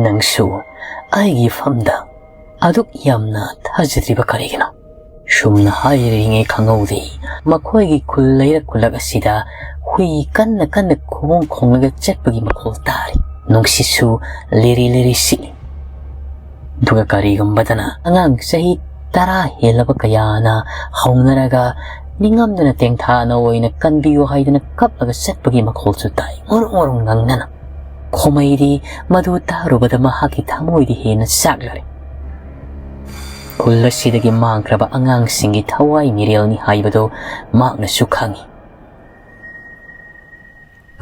ꯅꯪꯁꯨ ꯑꯩꯒꯤ ꯐꯝꯗ ꯑꯗꯨꯛ ꯌꯥꯝꯅ ꯊꯥꯖꯗ꯭ꯔꯤꯕ ꯀꯔꯤꯒꯤꯅꯣ?" ꯁꯨꯝꯅ ꯍꯥꯏꯔꯤꯉꯩ ꯈꯪꯍꯧꯗꯦ, ꯃꯈꯣꯏꯒꯤ ꯈꯨꯜ ꯂꯩꯔꯛ ꯈꯨꯜꯂꯛ ꯑꯁꯤꯗ ꯍꯨꯏ ꯀꯟꯅ ꯀꯟꯅ ꯈꯣꯡ ꯈꯣꯡꯂꯒ ꯆꯠꯄꯒꯤ ꯃꯈꯣꯜ ꯇꯥꯔꯤ꯫ ꯅꯨꯡꯁꯤꯠꯁꯨ ꯂꯤꯔꯤ ꯂꯤꯔꯤ ꯁꯤꯠꯂꯤ꯫ ꯑꯗꯨꯒ ꯀꯔꯤꯒꯨꯝꯕꯗꯅ ꯑꯉꯥꯡ ꯆꯍꯤ ꯇꯔꯥ ꯍꯦꯜꯂꯕ ꯀꯌꯥꯅ ꯍꯧꯅꯔꯒ ꯅꯤꯡꯉꯝꯗꯅ ꯇꯦꯡꯊꯥꯅ ꯑꯣꯏꯅ "ꯀꯟꯕꯤꯌꯨ" ꯍꯥꯏꯗꯅ ꯀꯞꯂꯒ ꯆꯠꯄꯒꯤ ꯃꯈꯣꯜꯁꯨ ꯇꯥꯏ, ꯉꯣꯔꯣꯡ ꯉꯣꯔꯣꯡ ꯉꯪꯅꯅ꯫ ꯈꯣꯃꯩꯗꯤ ꯃꯗꯨ ꯇꯥꯔꯨꯕꯗ ꯃꯍꯥꯛꯀꯤ ꯊꯃꯣꯏꯗꯤ ꯍꯦꯟꯅ ꯆꯥꯛꯂꯔꯦ꯫ ꯈꯨꯜ ꯑꯁꯤꯗꯒꯤ ꯃꯥꯡꯈ꯭ꯔꯕ ꯑꯉꯥꯡꯁꯤꯡꯒꯤ ꯊꯋꯥꯏ ꯃꯤꯔꯦꯜꯅꯤ ꯍꯥꯏꯕꯗꯨ ꯃꯍꯥꯛꯅꯁꯨ ꯈꯪꯏ꯫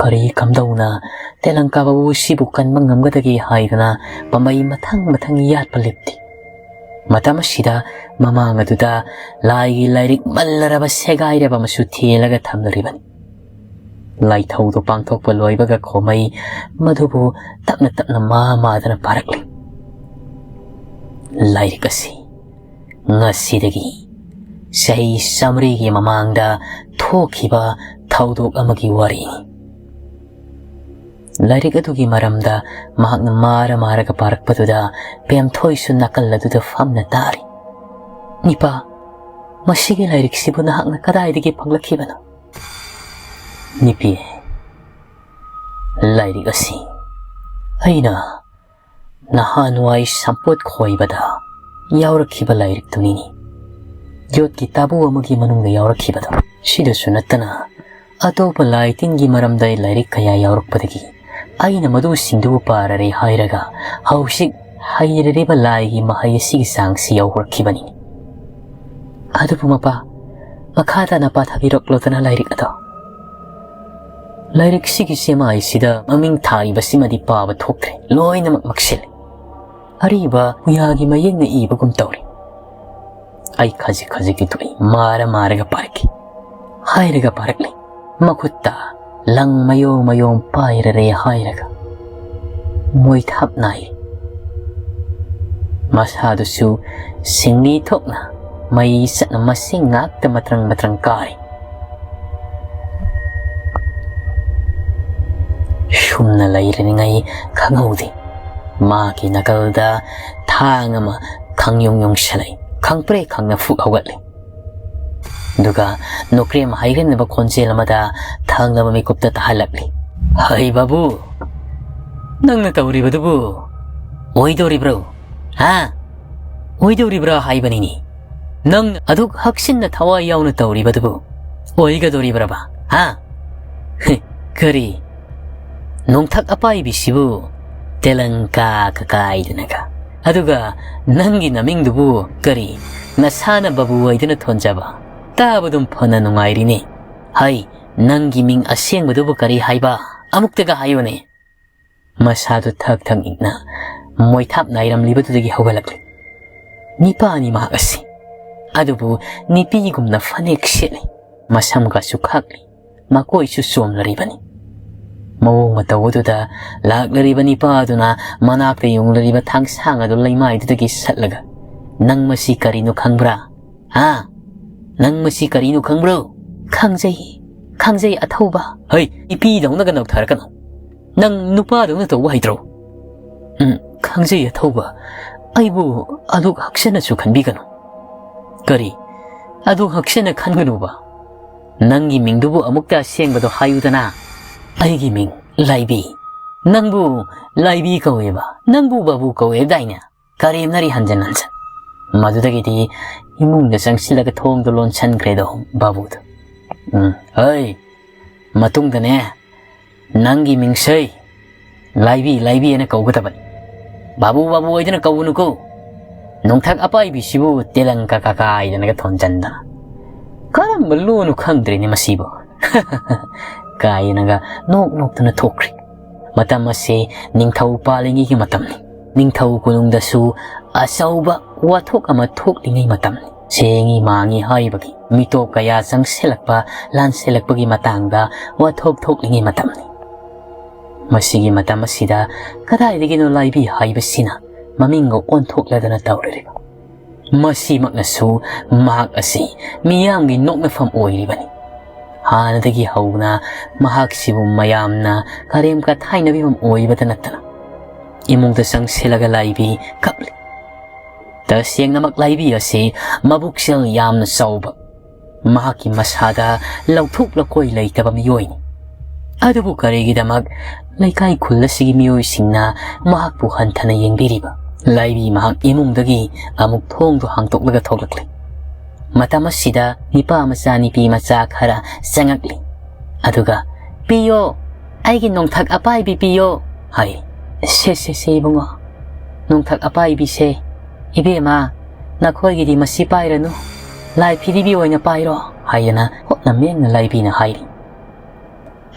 ꯀꯔꯤ ꯀꯝꯗꯧꯅ ꯇꯦꯂꯪꯀꯥ ꯕꯥꯕꯨ ꯁꯤꯕꯨ ꯀꯟꯕ ꯉꯝꯒꯗꯒꯦ ꯍꯥꯏꯗꯨꯅ ꯄꯥꯝꯕꯩ ꯃꯊꯪ ꯃꯊꯪ ꯌꯥꯠꯄ ꯂꯦꯞꯇꯦ꯫ ꯃꯇꯝ ꯑꯁꯤꯗ ꯃꯃꯥꯡ ꯑꯗꯨꯗ ꯂꯥꯏꯒꯤ ꯂꯥꯏꯔꯤꯛ ꯃꯜꯂꯔꯕ ꯁꯦꯒꯥꯏꯔꯕ ꯑꯃꯁꯨ ꯊꯦꯜꯂꯒ ꯊꯝꯂꯔꯤꯕꯅꯤ꯫ ꯂꯥꯏꯊꯧꯗꯨ ꯄꯥꯡꯊꯣꯛꯄ ꯂꯣꯏꯕꯒ ꯈꯣꯃꯩ ꯃꯗꯨꯕꯨ ꯇꯞꯅ ꯇꯞꯅ ꯃꯥ ꯃꯥꯗꯅ ꯄꯥꯔꯛꯂꯤ꯫ ꯂꯥꯏꯔꯤꯛ ꯑꯁꯤ ꯉꯁꯤꯗꯒꯤ ꯆꯍꯤ ꯆꯥꯃꯔꯤꯒꯤ ꯃꯃꯥꯡꯗ ꯊꯣꯛꯈꯤꯕ ꯊꯧꯗꯣꯛ ꯑꯃꯒꯤ ꯋꯥꯔꯤꯅꯤ꯫ ꯂꯥꯏꯔꯤꯛ ꯑꯗꯨꯒꯤ ꯃꯔꯝꯗ ꯃꯍꯥꯛꯅ ꯃꯥꯔ ꯃꯥꯔꯒ ꯄꯥꯔꯛꯄꯗꯨꯗ ꯄꯦꯝꯊꯣꯏꯁꯨ ꯅꯥꯀꯜ ꯑꯗꯨꯗ ꯐꯝꯅ ꯇꯥꯔꯤ꯫ "ꯏꯄꯥ, ꯃꯁꯤꯒꯤ ꯂꯥꯏꯔꯤꯛꯁꯤꯕꯨ ꯅꯍꯥꯛꯅ ꯀꯗꯥꯏꯗꯒꯤ ꯐꯪꯂꯛꯈꯤꯕꯅꯣ?" "ꯅꯨꯄꯤ, ꯂꯥꯏꯔꯤꯛ ꯑꯁꯤ ꯑꯩꯅ ꯅꯍꯥꯟꯋꯥꯏ ꯁꯝꯄꯣꯠ ꯈꯣꯏꯕꯗ ꯌꯥꯎꯔꯛꯈꯤꯕ ꯂꯥꯏꯔꯤꯛꯇꯨꯅꯤꯅꯦ꯫ ꯌꯣꯠꯀꯤ ꯇꯥꯕꯨ ꯑꯃꯒꯤ ꯃꯅꯨꯡꯗ ꯌꯥꯎꯔꯛꯈꯤꯕꯗꯣ꯫ ꯁꯤꯗꯁꯨ ꯅꯠꯇꯅ ꯑꯇꯣꯞꯄ ꯂꯥꯏ ꯇꯤꯟꯒꯤ ꯃꯔꯝꯗ ꯂꯥꯏꯔꯤꯛ ꯀꯌꯥ ꯌꯥꯎꯔꯛꯄꯗꯒꯤ ꯑꯩꯅ ꯃꯗꯨꯁꯤꯡꯗꯨꯕꯨ ꯄꯥꯔꯔꯦ ꯍꯥꯏꯔꯒ ꯍꯧꯖꯤꯛ ꯍꯩꯔꯔꯤꯕ ꯂꯥꯏꯒꯤ ꯃꯍꯩ ꯑꯁꯤꯒꯤ ꯆꯥꯡꯁꯤ ꯌꯧꯔꯛꯈꯤꯕꯅꯤ꯫" "ꯑꯗꯨꯕꯨ ꯃꯄꯥ, ꯃꯈꯥ ꯇꯥꯅ ꯄꯥꯊꯕꯤꯔꯛꯂꯣꯗꯅ ꯂꯥꯏꯔꯤꯛ ꯑꯗꯣ꯫" "ꯂꯥꯏꯔꯤꯛꯁꯤꯒꯤ ꯆꯦꯃꯥꯏꯁꯤꯗ ꯃꯃꯤꯡ ꯊꯥꯔꯤꯕꯁꯤꯃꯗꯤ ꯄꯥꯕ ꯊꯣꯛꯇ꯭ꯔꯦ, ꯂꯣꯏꯅꯃꯛ ꯃꯛꯁꯤꯜꯂꯦ꯫ ꯑꯔꯤꯕ ꯄꯨꯌꯥꯒꯤ ꯃꯌꯦꯛꯅ ꯏꯕꯒꯨꯝ ꯇꯧꯔꯤ꯫ ꯑꯩ ꯈꯖꯤꯛ ꯈꯖꯤꯛꯇꯤ ꯊꯣꯛꯏ, ꯃꯥꯔ ꯃꯥꯔꯒ ꯄꯥꯔꯛꯈꯤ꯫ ꯍꯥꯏꯔꯒ ꯄꯥꯔꯛꯂꯤ꯫ ꯃꯈꯨꯠꯇ ꯂꯪ ꯃꯌꯣꯝ ꯃꯌꯣꯝ ꯄꯥꯏꯔꯔꯦ ꯍꯥꯏꯔꯒ ꯃꯣꯏꯊꯥꯞ ꯅꯥꯏ꯫ ꯃꯁꯥꯗꯨꯁꯨ ꯁꯤꯡꯂꯤ ꯊꯣꯛꯅ ꯃꯩ ꯆꯠꯅ ꯃꯁꯤꯡ ꯉꯥꯛꯇ ꯃꯇ꯭ꯔꯪ ꯃꯇ꯭ꯔꯪ ꯀꯥꯔꯤ꯫ ꯁꯨꯝꯅ ꯂꯩꯔꯤꯉꯩ ꯈꯪꯍꯧꯗꯦ꯫ ꯃꯥꯒꯤ ꯅꯥꯀꯜꯗ ꯊꯥꯡ ꯑꯃ ꯈꯪꯌꯨꯡ ꯌꯨꯡꯁꯜꯂꯛꯏ꯫ ꯈꯪꯄ꯭ꯔꯦꯛ ꯈꯪꯅ ꯐꯨꯛ ꯍꯧꯒꯠꯂꯤ꯫ ꯑꯗꯨꯒ ꯅꯣꯀ꯭ꯔꯦꯝ ꯍꯩꯒꯟꯅꯕ ꯈꯣꯟꯖꯦꯜ ꯑꯃꯗ ꯊꯪꯅꯕ ꯃꯤꯀꯨꯞꯇ ꯇꯥꯍꯜꯂꯛꯂꯤ꯫ "ꯍꯩ ꯕꯥꯕꯨ, ꯅꯪꯅ ꯇꯧꯔꯤꯕꯗꯨꯕꯨ ꯑꯣꯏꯗꯧꯔꯤꯕ꯭ꯔꯣ? ꯍꯥ? ꯑꯣꯏꯗꯧꯔꯤꯕ꯭ꯔꯥ ꯍꯥꯏꯕꯅꯤꯅꯦ꯫ ꯅꯪ ꯑꯗꯨꯛ ꯍꯛꯆꯤꯟꯅ ꯊꯋꯥꯏ ꯌꯥꯎꯅ ꯇꯧꯔꯤꯕꯗꯨꯕꯨ ꯑꯣꯏꯒꯗꯧꯔꯤꯕ꯭ꯔꯕ? ꯍꯥ? ꯀꯔꯤ? ꯅꯣꯡꯊꯛ ꯑꯄꯥꯏꯕꯤꯁꯤꯕꯨ ꯇꯦꯂꯪꯀꯥ ꯀꯀꯥꯏꯗꯅꯒ꯫ ꯑꯗꯨꯒ ꯅꯪꯒꯤ ꯅꯃꯤꯡꯗꯨꯕꯨ ꯀꯔꯤ? ꯅꯁꯥꯅ ꯕꯥꯕꯨ ꯍꯥꯏꯗꯨꯅ ꯊꯣꯟꯖꯕ꯫ ꯇꯥꯕꯗꯨꯝ ꯐꯅ ꯅꯨꯡꯉꯥꯏꯔꯤꯅꯦ꯫ ꯍꯩ, ꯅꯪꯒꯤ ꯃꯤꯡ ꯑꯁꯦꯡꯕꯗꯨꯕꯨ ꯀꯔꯤ ꯍꯥꯏꯕ? ꯑꯃꯨꯛꯇꯒ ꯍꯥꯏꯌꯨꯅꯦ꯫" ꯃꯁꯥꯗꯨ ꯊꯛ ꯊꯛ ꯅꯤꯛꯅ ꯃꯣꯏꯊꯥꯞ ꯅꯥꯏꯔꯝꯂꯤꯕꯗꯨꯗꯒꯤ ꯍꯧꯒꯠꯂꯛꯂꯤ꯫ ꯅꯤꯄꯥꯅꯤ ꯃꯍꯥꯛ ꯑꯁꯤ꯫ ꯑꯗꯨꯕꯨ ꯅꯤꯄꯤꯒꯨꯝꯅ ꯐꯅꯦꯛ ꯁꯦꯠꯂꯤ꯫ ꯃꯁꯝꯒꯁꯨ ꯈꯥꯛꯂꯤ꯫ ꯃꯀꯣꯏꯁꯨ ꯆꯣꯝꯂꯔꯤꯕꯅꯤ꯫ ꯃꯑꯣꯡ ꯃꯇꯧ ꯑꯗꯨꯗ ꯂꯥꯛꯂꯔꯤꯕ ꯅꯤꯄꯥ ꯑꯗꯨꯅ ꯃꯅꯥꯛꯇ ꯌꯨꯡꯂꯔꯤꯕ ꯊꯥꯡꯁꯥꯡ ꯑꯗꯨ ꯂꯩꯃꯥꯏꯗꯨꯗꯒꯤ ꯁꯠꯂꯒ, "ꯅꯪ ꯃꯁꯤ ꯀꯔꯤꯅꯣ ꯈꯪꯕ꯭ꯔꯥ? ꯍꯥ? ꯅꯪ ꯃꯁꯤ ꯀꯔꯤꯅꯣ ꯈꯪꯕ꯭ꯔꯣ?" "ꯈꯪꯖꯩ, ꯈꯪꯖꯩ ꯑꯊꯧꯕ꯫" "ꯍꯩ, ꯅꯤꯄꯤꯗꯧꯅꯒ ꯅꯧꯊꯔꯛꯀꯅꯨ꯫ ꯅꯪ ꯅꯨꯄꯥꯗꯧꯅ ꯇꯧꯕ ꯍꯩꯇ꯭ꯔꯣ?" "ꯎꯝ, ꯈꯪꯖꯩ ꯑꯊꯧꯕ꯫ ꯑꯩꯕꯨ ꯑꯗꯨꯛ ꯍꯛꯆꯟꯅꯁꯨ ꯈꯟꯕꯤꯒꯅꯨ꯫" "ꯀꯔꯤ? ꯑꯗꯨꯛ ꯍꯛꯆꯟꯅ ꯈꯟꯒꯅꯨꯕ? ꯅꯪꯒꯤ ꯃꯤꯡꯗꯨꯕꯨ ꯑꯃꯨꯛꯇ ꯑꯁꯦꯡꯕꯗꯣ ꯍꯥꯏꯌꯨꯗꯅ꯫" "ꯑꯩꯒꯤ ꯃꯤꯡ ꯂꯥꯏꯕꯤ꯫" "ꯅꯪꯕꯨ ꯂꯥꯏꯕꯤ ꯀꯧꯋꯦꯕ? ꯅꯪꯕꯨ ꯕꯥꯕꯨ ꯀꯧꯋꯦꯗꯥꯏꯅꯦ?" ꯀꯔꯦꯝꯅꯔꯤ ꯍꯟꯖꯟ ꯍꯟꯖꯟ꯫ ꯃꯗꯨꯗꯒꯤꯗꯤ ꯏꯃꯨꯡꯗ ꯆꯪꯁꯤꯜꯂꯒ ꯊꯣꯡꯗꯣ ꯂꯣꯟꯁꯟꯈ꯭ꯔꯦꯗꯣ ꯕꯥꯕꯨꯗꯣ꯫ "ꯎꯝ, ꯍꯩ, ꯃꯇꯨꯡꯗꯅꯦ ꯅꯪꯒꯤ ꯃꯤꯡꯁꯦ ꯂꯥꯏꯕꯤ, ꯂꯥꯏꯕꯤ ꯍꯥꯏꯅ ꯀꯧꯒꯗꯕꯅꯤ꯫ ꯕꯥꯕꯨ, ꯕꯥꯕꯨ ꯍꯥꯏꯗꯅ ꯀꯧꯒꯅꯨꯀꯣ꯫ ꯅꯣꯡꯊꯛ ꯑꯄꯥꯏꯕꯤꯁꯤꯕꯨ ꯇꯦꯂꯪ ꯀꯀꯥ ꯀꯥꯏꯗꯅꯒ ꯊꯣꯟꯖꯟꯗꯅ꯫ ꯀꯔꯝꯕ ꯂꯣꯟꯅꯣ ꯈꯪꯗ꯭ꯔꯦꯅꯦ ꯃꯁꯤꯕꯨ꯫" ꯀꯥꯏꯅꯒ ꯅꯣꯛ ꯅꯣꯛꯇꯅ ꯊꯣꯛꯈ꯭ꯔꯦ꯫ ꯃꯇꯝ ꯑꯁꯤ ꯅꯤꯡꯊꯧ ꯄꯥꯜꯂꯤꯉꯩꯒꯤ ꯃꯇꯝꯅꯤ꯫ ꯅꯤꯡꯊꯧ ꯀꯣꯅꯨꯡꯗꯁꯨ ꯑꯆꯧꯕ ꯋꯥꯊꯣꯛ ꯑꯃ ꯊꯣꯛꯂꯤꯉꯩ ꯃꯇꯝꯅꯤ꯫ ꯁꯦꯡꯉꯤ ꯃꯥꯡꯉꯤ ꯍꯥꯏꯕꯒꯤ ꯃꯤꯇꯣꯞ ꯀꯌꯥ ꯆꯪꯁꯤꯜꯂꯛꯄ, ꯂꯥꯟꯁꯤꯜꯂꯛꯄꯒꯤ ꯃꯇꯥꯡꯗ ꯋꯥꯊꯣꯛ ꯊꯣꯛꯂꯤꯉꯩ ꯃꯇꯝꯅꯤ꯫ ꯃꯁꯤꯒꯤ ꯃꯇꯝ ꯑꯁꯤꯗ ꯀꯗꯥꯏꯗꯒꯤꯅꯣ ꯂꯥꯏꯕꯤ ꯍꯥꯏꯕꯁꯤꯅ ꯃꯃꯤꯡꯒ ꯑꯣꯟꯊꯣꯛꯂꯗꯅ ꯇꯧꯔꯤꯕ? ꯃꯁꯤꯃꯛꯅꯁꯨ ꯃꯍꯥꯛ ꯑꯁꯤ ꯃꯤꯌꯥꯝꯒꯤ ꯅꯣꯛꯅꯐꯝ ꯑꯣꯏꯔꯤꯕꯅꯤ꯫ ꯍꯥꯟꯅꯗꯒꯤ ꯍꯧꯅ ꯃꯍꯥꯛꯁꯤꯕꯨ ꯃꯌꯥꯝꯅ ꯀꯔꯦꯝ ꯀꯊꯥꯏꯅꯕꯤꯐꯝ ꯑꯣꯏꯕꯇ ꯅꯠꯇꯅ ꯏꯃꯨꯡꯗ ꯆꯪꯁꯤꯜꯂꯒ ꯂꯥꯏꯕꯤ ꯀꯞꯂꯤ꯫ ꯇꯁꯦꯡꯅꯃꯛ ꯂꯥꯏꯕꯤ ꯑꯁꯤ ꯃꯕꯨꯛꯆꯦꯜ ꯌꯥꯝꯅ ꯆꯥꯎꯕ, ꯃꯍꯥꯛꯀꯤ ꯃꯁꯥꯗ ꯂꯧꯊꯣꯛ ꯂꯧꯀꯣꯏ ꯂꯩꯇꯕ ꯃꯤꯑꯣꯏꯅꯤ꯫ ꯑꯗꯨꯕꯨ ꯀꯔꯤꯒꯤꯗꯃꯛ ꯂꯩꯀꯥꯏ ꯈꯨꯜ ꯑꯁꯤꯒꯤ ꯃꯤꯑꯣꯏꯁꯤꯡꯅ ꯃꯍꯥꯛꯄꯨ ꯍꯟꯊꯅ ꯌꯦꯡꯕꯤꯔꯤꯕ? ꯂꯥꯏꯕꯤ ꯃꯍꯥꯛ ꯏꯃꯨꯡꯗꯒꯤ ꯑꯃꯨꯛ ꯊꯣꯡꯗꯨ ꯍꯥꯡꯗꯣꯛꯂꯒ ꯊꯣꯛꯂꯛꯂꯦ꯫ ꯃꯇꯝ ꯑꯁꯤꯗ ꯅꯤꯄꯥ ꯃꯆꯥ ꯅꯤꯄꯤ ꯃꯆꯥ ꯈꯔ ꯆꯪꯉꯛꯂꯤ꯫ ꯑꯗꯨꯒ, "ꯄꯤꯌꯣ, ꯑꯩꯒꯤ ꯅꯣꯡꯊꯛ ꯑꯄꯥꯏꯕꯤ ꯄꯤꯌꯣ" ꯍꯥꯏ꯫ "ꯁꯦ, ꯁꯦ, ꯁꯦ, ꯏꯕꯨꯡꯉꯣ, ꯅꯣꯡꯊꯛ ꯑꯄꯥꯏꯕꯤꯁꯦ, ꯏꯕꯦꯝꯃ, ꯅꯈꯣꯏꯒꯤꯗꯤ ꯃꯁꯤ ꯄꯥꯏꯔꯅꯨ, ꯂꯥꯏ ꯐꯤꯔꯤꯕꯤ ꯑꯣꯏꯅ ꯄꯥꯏꯔꯣ" ꯍꯥꯏꯗꯅ ꯍꯣꯠꯅ ꯃꯦꯡꯅ ꯂꯥꯏꯕꯤꯅ ꯍꯥꯏꯔꯤ꯫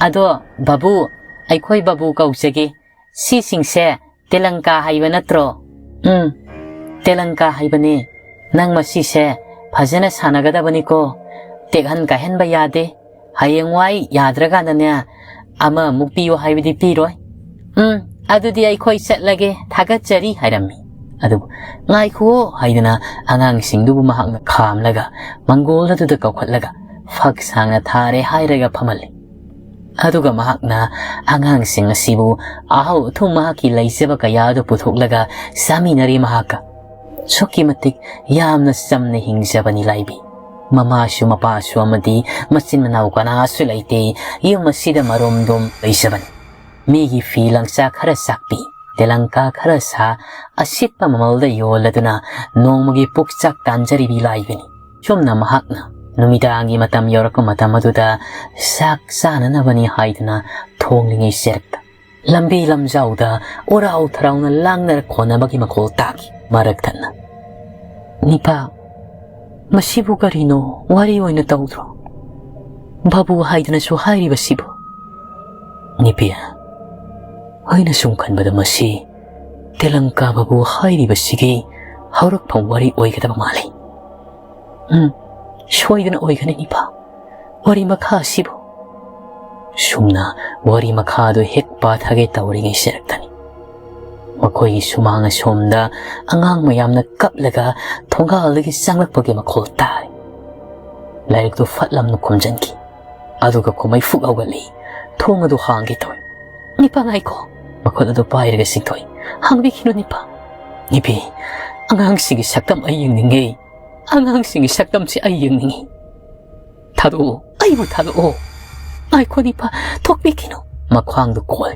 "ꯑꯗꯣ ꯕꯥꯕꯨ, ꯑꯩꯈꯣꯏ ꯕꯥꯕꯨ ꯀꯧꯖꯒꯦ, ꯁꯤꯁꯤꯡꯁꯦ ꯇꯦꯂꯪꯀꯥ ꯍꯩꯕ ꯅꯠꯇ꯭ꯔꯣ?" "ꯎꯝ, ꯇꯦꯂꯪꯀꯥ ꯍꯩꯕꯅꯦ꯫ ꯅꯪ ꯃꯁꯤꯁꯦ ꯐꯖꯅ ꯁꯥꯟꯅꯒꯗꯕꯅꯤꯀꯣ꯫ ꯇꯦꯛꯍꯟ ꯀꯥꯏꯍꯟꯕ ꯌꯥꯗꯦ꯫ ꯍꯌꯦꯡꯋꯥꯏ ꯌꯥꯗ꯭ꯔꯀꯥꯟꯗꯅꯦ, ꯑꯃꯃꯨꯛ ꯄꯤꯌꯨ ꯍꯥꯏꯕꯗꯤ ꯄꯤꯔꯣꯏ꯫" "ꯎꯝ, ꯑꯗꯨꯗꯤ ꯑꯩꯈꯣꯏ ꯆꯠꯂꯒꯦ꯫ ꯊꯥꯒꯠꯆꯔꯤ" ꯍꯥꯏꯔꯝꯃꯤ꯫ ꯑꯗꯨꯕꯨ "ꯉꯥꯏꯈꯨꯑꯣ" ꯍꯥꯏꯗꯅ ꯑꯉꯥꯡꯁꯤꯡꯗꯨꯕꯨ ꯃꯍꯥꯛꯅ ꯈꯥꯝꯂꯒ ꯃꯪꯒꯣꯜ ꯑꯗꯨꯗ ꯀꯧꯈꯠꯂꯒ ꯐꯛ ꯁꯥꯡꯅ ꯊꯥꯔꯦ ꯍꯥꯏꯔꯒ ꯐꯝꯍꯜꯂꯤ꯫ ꯑꯗꯨꯒ ꯃꯍꯥꯛꯅ ꯑꯉꯥꯡꯁꯤꯡ ꯑꯁꯤꯕꯨ ꯑꯍꯥꯎ ꯑꯊꯨꯝ ꯃꯍꯥꯛꯀꯤ ꯂꯩꯖꯕ ꯀꯌꯥ ꯑꯗꯨ ꯄꯨꯊꯣꯛꯂꯒ ꯆꯥꯃꯤꯟꯅꯔꯤ ꯃꯍꯥꯛꯀ꯫ ꯑꯁꯨꯛꯀꯤ ꯃꯇꯤꯛ ꯌꯥꯝꯅ ꯆꯝꯅ ꯍꯤꯡꯖꯕꯅꯤ ꯂꯥꯏꯕꯤ꯫ ꯃꯃꯥꯁꯨ ꯃꯄꯥꯁꯨ ꯑꯃꯗꯤ ꯃꯆꯤꯟ ꯃꯅꯥꯎ ꯀꯅꯥꯁꯨ ꯂꯩꯇꯦ꯫ ꯌꯨꯝ ꯑꯁꯤꯗ ꯃꯔꯣꯝꯗꯣꯝ ꯂꯩꯖꯕꯅꯤ꯫ ꯃꯤꯒꯤ ꯐꯤ ꯂꯪꯆꯥꯛ ꯈꯔ ꯆꯥꯛꯄꯤ, ꯇꯦꯂꯪꯀꯥ ꯈꯔ ꯁꯥ, ꯑꯁꯤꯠꯄ ꯃꯃꯜꯗ ꯌꯣꯜꯂꯗꯨꯅ ꯅꯣꯡꯃꯒꯤ ꯄꯨꯛꯆꯥꯛ ꯇꯥꯟꯖꯔꯤꯕꯤ ꯂꯥꯏꯕꯤꯅꯤ꯫ ꯁꯨꯝꯅ ꯃꯍꯥꯛꯅ ꯅꯨꯃꯤꯗꯥꯡꯒꯤ ꯃꯇꯝ ꯌꯧꯔꯛꯄ ꯃꯇꯝ ꯑꯗꯨꯗ ꯆꯥꯛ ꯆꯥꯅꯅꯕꯅꯤ ꯍꯥꯏꯗꯨꯅ ꯊꯣꯡꯂꯤꯉꯩ ꯆꯦꯔꯛꯇ ꯂꯝꯕꯤ ꯂꯝꯖꯥꯎꯗ ꯎꯔꯥꯎ ꯊꯔꯥꯎꯅ ꯂꯥꯡꯅꯔ ꯈꯣꯟꯅꯕꯒꯤ ꯃꯈꯣꯜ ꯇꯥꯈꯤ꯫ ꯃꯔꯛ ꯊꯠꯅ, "ꯅꯤꯄꯥ, ꯃꯁꯤꯕꯨ ꯀꯔꯤꯅꯣ ꯋꯥꯔꯤ ꯑꯣꯏꯅ ꯇꯧꯗ꯭ꯔꯣ? ꯕꯥꯕꯨ ꯍꯥꯏꯗꯨꯅꯁꯨ ꯍꯥꯏꯔꯤꯕꯁꯤꯕꯨ?" "ꯅꯤꯄꯤ, ꯑꯩꯅ ꯁꯨꯝ ꯈꯟꯕꯗ ꯃꯁꯤ ꯇꯦꯂꯪꯀꯥ ꯕꯥꯕꯨ ꯍꯥꯏꯔꯤꯕꯁꯤꯒꯤ ꯍꯧꯔꯛꯐꯝ ꯋꯥꯔꯤ ꯑꯣꯏꯒꯗꯕ ꯃꯥꯜꯂꯤ꯫ ꯎꯝ, ꯁꯣꯏꯗꯅ ꯑꯣꯏꯒꯅꯤ ꯅꯤꯄꯥ꯫ ꯋꯥꯔꯤ ꯃꯈꯥ ꯑꯁꯤꯕꯨ꯫ ꯁꯨꯝꯅ ꯋꯥꯔꯤ ꯃꯈꯥ ꯑꯗꯨ ꯍꯦꯛ ꯄꯥꯊꯒꯦ ꯇꯧꯔꯤꯉꯩ ꯁꯦꯔꯛꯇꯅꯤ ꯃꯈꯣꯏꯒꯤ ꯁꯨꯃꯥꯡ ꯑꯁꯣꯝꯗ ꯑꯉꯥꯡ ꯃꯌꯥꯝꯅ ꯀꯞꯂꯒ ꯊꯣꯡꯒꯥꯜꯗꯒꯤ ꯆꯪꯂꯛꯄꯒꯤ ꯃꯈꯣꯜ ꯇꯥꯔꯦ꯫ ꯂꯥꯏꯔꯤꯛꯇꯨ ꯐꯠ ꯂꯥꯎꯅ ꯈꯨꯝꯖꯤꯟꯈꯤ꯫ ꯑꯗꯨꯒ ꯈꯨꯃꯩ ꯐꯨꯛ ꯍꯧꯒꯠꯂꯤ꯫ ꯊꯣꯡ ꯑꯗꯨ ꯍꯥꯡꯒꯦ ꯇꯧꯏ꯫ "ꯅꯤꯄꯥ ꯉꯥꯏꯈꯣ!" ꯃꯈꯨꯠ ꯑꯗꯨ ꯄꯥꯏꯔꯒ ꯆꯤꯡꯊꯣꯛꯏ꯫ "ꯍꯥꯡꯕꯤꯈꯤꯅꯨ ꯅꯤꯄꯥ!" "ꯅꯤꯄꯤ, ꯑꯉꯥꯡꯁꯤꯡꯒꯤ ꯁꯛꯇꯝ ꯑꯩ ꯌꯦꯡꯅꯤꯡꯉꯦ꯫ ꯑꯉꯥꯡꯁꯤꯡꯒꯤ ꯁꯛꯇꯝꯁꯤ ꯑꯩ ꯌꯦꯡꯅꯤꯡꯉꯤ꯫ ꯊꯥꯗꯣꯛꯑꯣ, ꯑꯩꯕꯨ ꯊꯥꯗꯣꯛꯑꯣ!" "ꯉꯥꯏꯈꯣ ꯅꯤꯄꯥ, ꯊꯣꯛꯄꯤꯈꯤꯅꯨ!" ꯃꯈ꯭ꯋꯥꯡꯗꯨ ꯀꯣꯜ꯫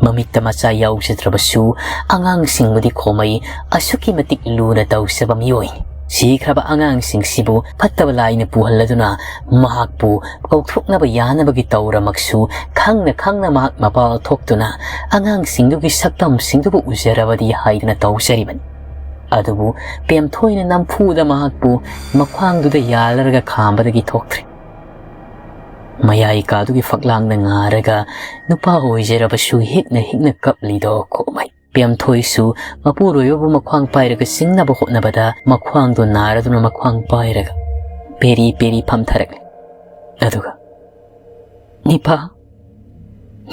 ꯃꯃꯤꯠꯇ ꯃꯆꯥ ꯌꯥꯎꯖꯗ꯭ꯔꯕꯁꯨ ꯑꯉꯥꯡꯁꯤꯡꯕꯨꯗꯤ ꯈꯣꯃꯩ ꯑꯁꯨꯛꯀꯤ ꯃꯇꯤꯛ ꯂꯨꯅ ꯇꯧꯖꯕ ꯃꯤꯑꯣꯏꯅꯤ꯫ ꯁꯤꯈ꯭ꯔꯕ ꯑꯉꯥꯡꯁꯤꯡꯁꯤꯕꯨ ꯐꯠꯇꯕ ꯂꯥꯏꯅ ꯄꯨꯍꯜꯂꯗꯨꯅ ꯃꯍꯥꯛꯄꯨ ꯀꯧꯊꯣꯛꯅꯕ ꯌꯥꯅꯕꯒꯤ ꯇꯧꯔꯃꯛꯁꯨ ꯈꯪꯅ ꯈꯪꯅ ꯃꯍꯥꯛ ꯃꯄꯥꯜ ꯊꯣꯛꯇꯨꯅ ꯑꯉꯥꯡꯁꯤꯡꯗꯨꯒꯤ ꯁꯛꯇꯝꯁꯤꯡꯗꯨꯕꯨ ꯎꯖꯔꯕꯗꯤ ꯍꯥꯏꯗꯨꯅ ꯇꯧꯖꯔꯤꯕꯅꯤ꯫ ꯑꯗꯨꯕꯨ ꯄꯦꯝꯊꯣꯏꯅ ꯅꯝꯐꯨꯗ ꯃꯍꯥꯛꯄꯨ ꯃꯈ꯭ꯋꯥꯡꯗꯨꯗ ꯌꯥꯜꯂꯔꯒ ꯈꯥꯝꯕꯗꯒꯤ ꯊꯣꯛꯇ꯭ꯔꯦ꯫ ꯃꯌꯥꯏ ꯀꯥꯗꯨꯒꯤ ꯐꯛꯂꯥꯡꯗ ꯉꯥꯔꯒ ꯅꯨꯄꯥ ꯑꯣꯏꯖꯔꯕꯁꯨ ꯍꯤꯛꯅ ꯍꯤꯛꯅ ꯀꯞꯂꯤꯗꯣ ꯈꯣꯃꯩ꯫ ꯄꯦꯝꯊꯣꯏꯁꯨ ꯃꯄꯨꯔꯣꯏꯕꯕꯨ ꯃꯈ꯭ꯋꯥꯡ ꯄꯥꯏꯔꯒ ꯆꯤꯡꯅꯕ ꯍꯣꯠꯅꯕꯗ ꯃꯈ꯭ꯋꯥꯡꯗꯨ ꯅꯥꯔꯗꯨꯅ ꯃꯈ꯭ꯋꯥꯡ ꯄꯥꯏꯔꯒ ꯄꯦꯔꯤ ꯄꯦꯔꯤ ꯐꯝꯊꯔꯛꯂꯤ꯫ ꯑꯗꯨꯒ, "ꯅꯤꯄꯥ,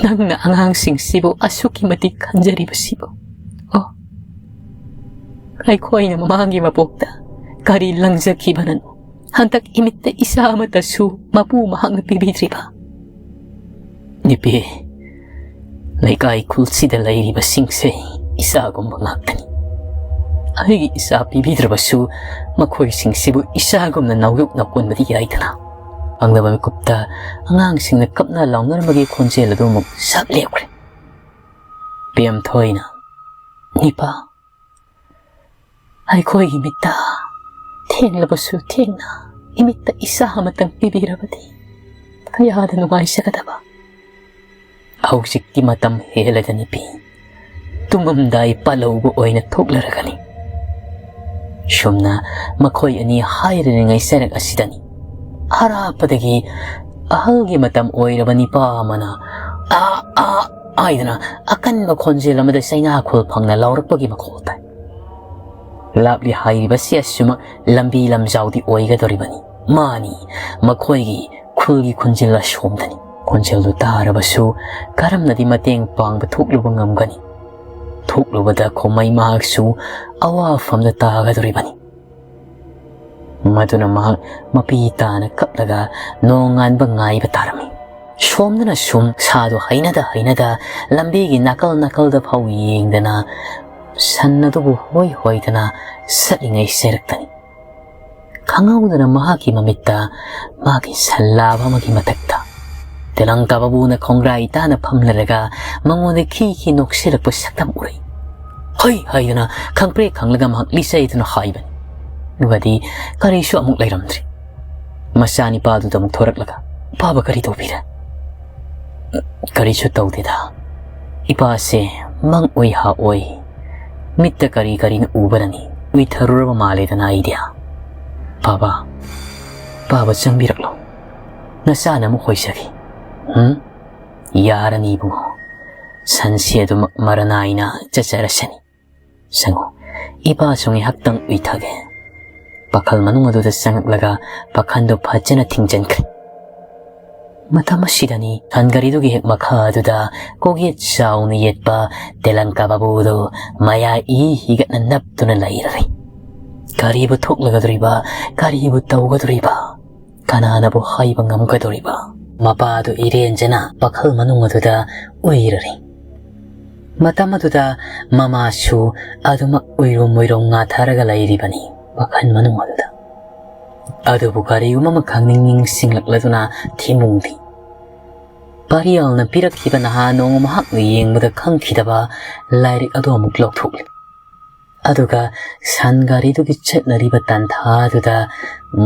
ꯅꯪꯅ ꯑꯉꯥꯡꯁꯤꯡꯁꯤꯕꯨ ꯑꯁꯨꯛꯀꯤ ꯃꯇꯤꯛ ꯈꯟꯖꯔꯤꯕꯁꯤꯕꯨ, ꯑꯣ, ꯑꯩꯈꯣꯏꯅ ꯃꯃꯥꯡꯒꯤ ꯃꯄꯣꯛꯇ ꯀꯔꯤ ꯂꯪꯖꯈꯤꯕꯅꯅꯣ? ꯍꯟꯗꯛ ꯏꯃꯤꯠꯇ ꯏꯆꯥ ꯑꯃꯠꯇꯁꯨ ꯃꯄꯨ ꯃꯍꯥꯛꯅ ꯄꯤꯕꯤꯗ꯭ꯔꯤꯕ?" "ꯅꯤꯄꯤ, ꯂꯩꯀꯥꯏ ꯈꯨꯜꯁꯤꯗ ꯂꯩꯔꯤꯕꯁꯤꯡꯁꯦ ꯏꯆꯥꯒꯨꯝꯕ ꯉꯥꯛꯇꯅꯤ꯫ ꯑꯩꯒꯤ ꯏꯆꯥ ꯄꯤꯕꯤꯗ꯭ꯔꯕꯁꯨ ꯃꯈꯣꯏꯁꯤꯡꯁꯤꯕꯨ ꯏꯆꯥꯒꯨꯝꯅ ꯅꯥꯎꯌꯣꯛꯅ ꯀꯣꯟꯕꯗꯤ ꯌꯥꯏꯗꯅ?" ꯈꯪꯗꯕ ꯃꯤꯀꯨꯞꯇ ꯑꯉꯥꯡꯁꯤꯡꯅ ꯀꯞꯅ ꯂꯥꯎꯅꯔꯝꯕꯒꯤ ꯈꯣꯟꯖꯦꯜ ꯑꯗꯨ ꯑꯃꯨꯛ ꯁꯠ ꯂꯦꯞꯈ꯭ꯔꯦ꯫ ꯄꯦꯝꯊꯣꯏꯅ, "ꯅꯤꯄꯥ, ꯑꯩꯈꯣꯏꯒꯤ ꯃꯤꯠꯇ ꯊꯦꯡꯂꯕꯁꯨ ꯊꯦꯡꯅ ꯏꯃꯤꯠꯇ ꯏꯆꯥ ꯑꯃꯇꯪ ꯄꯤꯕꯤꯔꯕꯗꯤ ꯀꯌꯥꯗ ꯅꯨꯡꯉꯥꯏꯖꯒꯗꯕ꯫ ꯍꯧꯖꯤꯛꯇꯤ ꯃꯇꯝ ꯍꯦꯜꯂꯗꯅꯤ ꯄꯤ꯫ ꯇꯨꯝꯃꯝꯗꯥꯏ ꯄꯥꯂꯧꯕ ꯑꯣꯏꯅ ꯊꯣꯛꯂꯔꯒꯅꯤ꯫" ꯁꯨꯝꯅ ꯃꯈꯣꯏ ꯑꯅꯤ ꯍꯥꯏꯔꯤꯉꯩ ꯆꯔꯛ ꯑꯁꯤꯗꯅꯤ ꯑꯔꯥꯞꯄꯗꯒꯤ ꯑꯍꯜꯒꯤ ꯃꯇꯝ ꯑꯣꯏꯔꯕ ꯅꯤꯄꯥ ꯑꯃꯅ "ꯑꯥ, ꯑꯥ, ꯍꯥꯏꯗꯅ ꯑꯀꯟꯕ ꯈꯣꯟꯖꯦꯜ ꯑꯃꯗ ꯆꯩꯅꯥ ꯈꯨꯜ ꯐꯪꯅ ꯂꯥꯎꯔꯛꯄꯒꯤ ꯃꯈꯣꯜ ꯇꯥꯏ꯫ ꯂꯥꯞꯂꯤ ꯍꯥꯏꯔꯤꯕꯁꯤ ꯑꯁꯤꯃꯛ ꯂꯝꯕꯤ ꯂꯝꯖꯥꯎꯗꯤ ꯑꯣꯏꯒꯗꯧꯔꯤꯕꯅꯤ꯫ ꯃꯥꯅꯤ, ꯃꯈꯣꯏꯒꯤ ꯈꯨꯜꯒꯤ ꯈꯣꯟꯖꯦꯜ ꯑꯁꯣꯝꯗꯅꯤ꯫ ꯈꯣꯟꯖꯦꯜꯗꯨ ꯇꯥꯔꯕꯁꯨ ꯀꯔꯝꯅꯗꯤ ꯃꯇꯦꯡ ꯄꯥꯡꯕ ꯊꯣꯛꯂꯨꯕ ꯉꯝꯒꯅꯤ? ꯊꯣꯛꯂꯨꯕꯗ ꯈꯣꯃꯩ ꯃꯍꯥꯛꯁꯨ ꯑꯋꯥꯐꯝꯗ ꯇꯥꯒꯗꯧꯔꯤꯕꯅꯤ꯫ ꯃꯗꯨꯅ ꯃꯍꯥꯛ ꯃꯄꯤ ꯇꯥꯅ ꯀꯞꯂꯒ ꯅꯣꯡꯉꯥꯟꯕ ꯉꯥꯏꯕ ꯇꯥꯔꯝꯃꯤ꯫ ꯁꯣꯝꯗꯅ ꯁꯨꯝ ꯁꯥꯗꯨ ꯍꯩꯅꯗ ꯍꯩꯅꯗ ꯂꯝꯕꯤꯒꯤ ꯅꯥꯀꯜ ꯅꯥꯀꯜꯗ ꯐꯥꯎ ꯌꯦꯡꯗꯅ ꯁꯟ ꯑꯗꯨꯕꯨ ꯍꯣꯏ ꯍꯣꯏꯗꯅ ꯆꯠꯂꯤꯉꯩ ꯆꯩꯔꯛꯇꯅꯤ꯫ ꯈꯪꯍꯧꯗꯅ ꯃꯍꯥꯛꯀꯤ ꯃꯃꯤꯠꯇ ꯃꯥꯒꯤ ꯁꯟ ꯂꯥꯕ ꯑꯃꯒꯤ ꯃꯊꯛꯇ ꯇꯦꯂꯪꯀꯥ ꯕꯥꯕꯨꯅ ꯈꯣꯡꯒ꯭ꯔꯥꯏ ꯇꯥꯅ ꯐꯝꯂꯔꯒ ꯃꯉꯣꯟꯗ ꯈꯤ ꯈꯤ ꯅꯣꯛꯁꯤꯜꯂꯛꯄ ꯁꯛꯇꯝ ꯎꯔꯛꯏ꯫ ꯍꯩ ꯍꯩꯗꯅ ꯈꯪꯄ꯭ꯔꯦꯛ ꯈꯪꯂꯒ ꯃꯍꯥꯛ ꯂꯤꯆꯩꯗꯨꯅ ꯍꯥꯏꯕꯅꯤ꯫ ꯑꯗꯨꯒꯗꯤ ꯀꯔꯤꯁꯨ ꯑꯃꯨꯛ ꯂꯩꯔꯝꯗ꯭ꯔꯤ꯫ ꯃꯆꯥꯅꯤꯄꯥꯗꯨꯗ ꯑꯃꯨꯛ ꯊꯣꯔꯛꯂꯒ, "ꯄꯥꯕ ꯀꯔꯤ ꯇꯧꯕꯤꯔꯦ?" "ꯀꯔꯤꯁꯨ ꯇꯧꯗꯦꯗ꯫ ꯏꯄꯥꯁꯦ ꯃꯪ ꯑꯣꯏ ꯍꯥ ꯑꯣꯏ꯫ ꯃꯤꯠꯇ ꯀꯔꯤ ꯀꯔꯤꯅ ꯎꯕꯔꯅꯤ꯫ ꯎꯏꯊꯔꯨꯔꯕ ꯃꯥꯜꯂꯦꯗꯅ ꯑꯩꯗꯤ꯫ ꯄꯥꯕ, ꯄꯥꯕ ꯆꯪꯕꯤꯔꯛꯂꯣ꯫ ꯅꯆꯥꯅ ꯑꯃꯨꯛ ꯍꯣꯏꯖꯒꯦ꯫ ꯎꯝ? ꯌꯥꯔꯅꯤ ꯏꯕꯨꯡꯉꯣ꯫ ꯁꯟꯁꯤ ꯑꯗꯨꯃꯛ ꯃꯔ ꯅꯥꯏꯅ ꯆꯠꯆꯔꯁꯅꯤ꯫ ꯁꯪꯉꯨ, ꯏꯄꯥꯁꯨ ꯉꯥꯏꯍꯥꯛꯇꯪ ꯎꯏꯊꯒꯦ꯫" ꯄꯥꯈꯜ ꯃꯅꯨꯡ ꯑꯗꯨꯗ ꯆꯪꯉꯛꯂꯒ ꯄꯥꯈꯜꯗꯨ ꯐꯖꯅ ꯊꯤꯡꯖꯤꯟꯈ꯭ꯔꯦ꯫ ꯃꯇꯝ ꯑꯁꯤꯗꯅꯤ ꯁꯟ ꯒꯥꯔꯤꯗꯨꯒꯤ ꯍꯦꯛ ꯃꯈꯥ ꯑꯗꯨꯗ ꯀꯣꯛꯌꯦꯠ ꯆꯥꯎꯅ ꯌꯦꯠꯄ ꯇꯦꯂꯪꯀꯥ ꯕꯥꯕꯨꯗꯨ ꯃꯌꯥ ꯏ ꯍꯤꯒꯠꯅ ꯅꯞꯇꯨꯅ ꯂꯩꯔꯔꯦ꯫ ꯀꯔꯤꯕꯨ ꯊꯣꯛꯂꯒꯗꯧꯔꯤꯕ? ꯀꯔꯤꯕꯨ ꯇꯧꯒꯗꯧꯔꯤꯕ? ꯀꯅꯥꯅꯕꯨ ꯍꯥꯏꯕ ꯉꯝꯒꯗꯧꯔꯤꯕ? ꯃꯄꯥꯗꯨ ꯏꯔꯦꯟꯖꯅ ꯄꯥꯈꯜ ꯃꯅꯨꯡ ꯑꯗꯨꯗ ꯎꯏꯔꯔꯤ꯫ ꯃꯇꯝ ꯑꯗꯨꯗ ꯃꯃꯥꯁꯨ ꯑꯗꯨꯃꯛ ꯎꯏꯔꯨꯝ ꯎꯏꯔꯨꯝ ꯉꯥꯊꯔꯒ ꯂꯩꯔꯤꯕꯅꯤ ꯋꯥꯈꯜ ꯃꯅꯨꯡ ꯑꯗꯨꯗ꯫ ꯑꯗꯨꯕꯨ ꯀꯔꯤꯒꯨꯝꯕ ꯑꯃ ꯈꯪꯅꯤꯡ ꯅꯤꯡꯁꯤꯡꯂꯛꯂꯗꯨꯅ ꯊꯤꯃꯨꯡꯗꯤ ꯄꯥꯔꯤꯌꯥꯜꯅ ꯄꯤꯔꯛꯈꯤꯕ ꯅꯍꯥ ꯅꯣꯡꯃ ꯃꯍꯥꯛꯅ ꯌꯦꯡꯕꯗ ꯈꯪꯈꯤꯗꯕ ꯂꯥꯏꯔꯤꯛ ꯑꯗꯨ ꯑꯃꯨꯛ ꯂꯧꯊꯣꯛꯂꯤ꯫ ꯑꯗꯨꯒ ꯁꯟ ꯒꯥꯔꯤꯗꯨꯒꯤ ꯆꯠꯅꯔꯤꯕ ꯇꯥꯟꯊꯥꯗꯨꯗ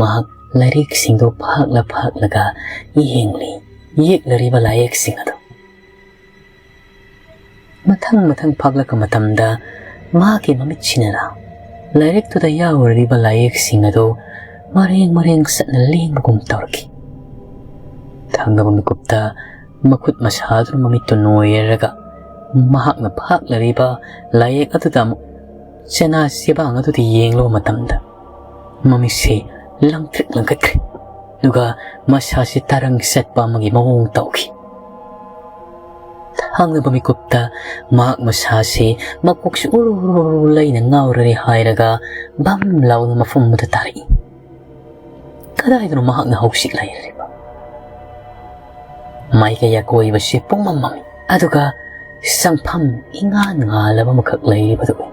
ꯃꯍꯥꯛ ꯂꯥꯏꯔꯤꯛꯁꯤꯡꯗꯨ ꯐꯥꯛꯂ ꯐꯥꯛꯂꯒ ꯌꯦꯡꯂꯤ, ꯌꯦꯛꯂꯔꯤꯕ ꯂꯥꯏꯌꯦꯛꯁꯤꯡ ꯑꯗꯨ꯫ ꯃꯊꯪ ꯃꯊꯪ ꯐꯥꯛꯂꯛꯄ ꯃꯇꯝꯗ ꯃꯍꯥꯛꯀꯤ ꯃꯃꯤꯠꯁꯤꯅ ꯂꯥꯏꯔꯤꯛꯇꯨꯗ ꯌꯥꯎꯔꯤꯕ ꯂꯥꯏꯌꯦꯛꯁꯤꯡ ꯑꯗꯨ ꯃꯔꯦꯡ ꯃꯔꯦꯡ ꯆꯠꯅ ꯂꯦꯡꯕꯒꯨꯝ ꯇꯧꯔꯛꯈꯤ꯫ ꯊꯪꯅꯕ ꯃꯤꯀꯨꯞꯇ ꯃꯈꯨꯠ ꯃꯁꯥꯗꯨꯅ ꯃꯃꯤꯠꯇꯨ ꯅꯣꯏꯔꯒ ꯃꯍꯥꯛꯅ ꯐꯥꯛꯂꯔꯤꯕ ꯂꯥꯏꯌꯦꯛ ꯑꯗꯨꯗ ꯑꯃꯨꯛ ꯆꯦꯅꯥ ꯆꯦꯕꯥꯡ ꯑꯗꯨꯗ ꯌꯦꯡꯂꯨꯕ ꯃꯇꯝꯗ ꯃꯃꯤꯠꯁꯤ ꯂꯪꯇ꯭ꯔꯤꯛ ꯂꯪꯈꯠꯈ꯭ꯔꯦ꯫ ꯑꯗꯨꯒ ꯃꯁꯥꯁꯤ ꯇꯔꯪ ꯆꯠꯄ ꯑꯃꯒꯤ ꯃꯑꯣꯡ ꯇꯧꯈꯤ꯫ ꯊꯥꯡꯅꯕ ꯃꯤꯀꯨꯞꯇ ꯃꯍꯥꯛ ꯃꯁꯥꯁꯤ ꯃꯀꯣꯛꯁꯤ ꯎꯔꯨ ꯎꯔꯨ ꯎꯔꯨ ꯂꯩꯅ ꯉꯥꯎꯔꯔꯦ ꯍꯥꯏꯔꯒ ꯚꯝ ꯂꯥꯎꯅ ꯃꯐꯝ ꯑꯃꯗ ꯇꯥꯔꯛꯏ꯫ ꯀꯗꯥꯏꯗꯅꯣ ꯃꯍꯥꯛꯅ ꯍꯧꯖꯤꯛ ꯂꯩꯔꯤꯕ? ꯃꯥꯏꯀꯩ ꯑꯀꯣꯏꯕꯁꯤ ꯄꯨꯡꯃꯝ ꯃꯝꯃꯤ꯫ ꯑꯗꯨꯒ ꯆꯪꯐꯝ ꯏꯉꯥꯟ ꯉꯥꯜꯂꯕ ꯑꯃꯈꯛ ꯂꯩꯔꯤꯕꯗꯨ ꯎꯏ꯫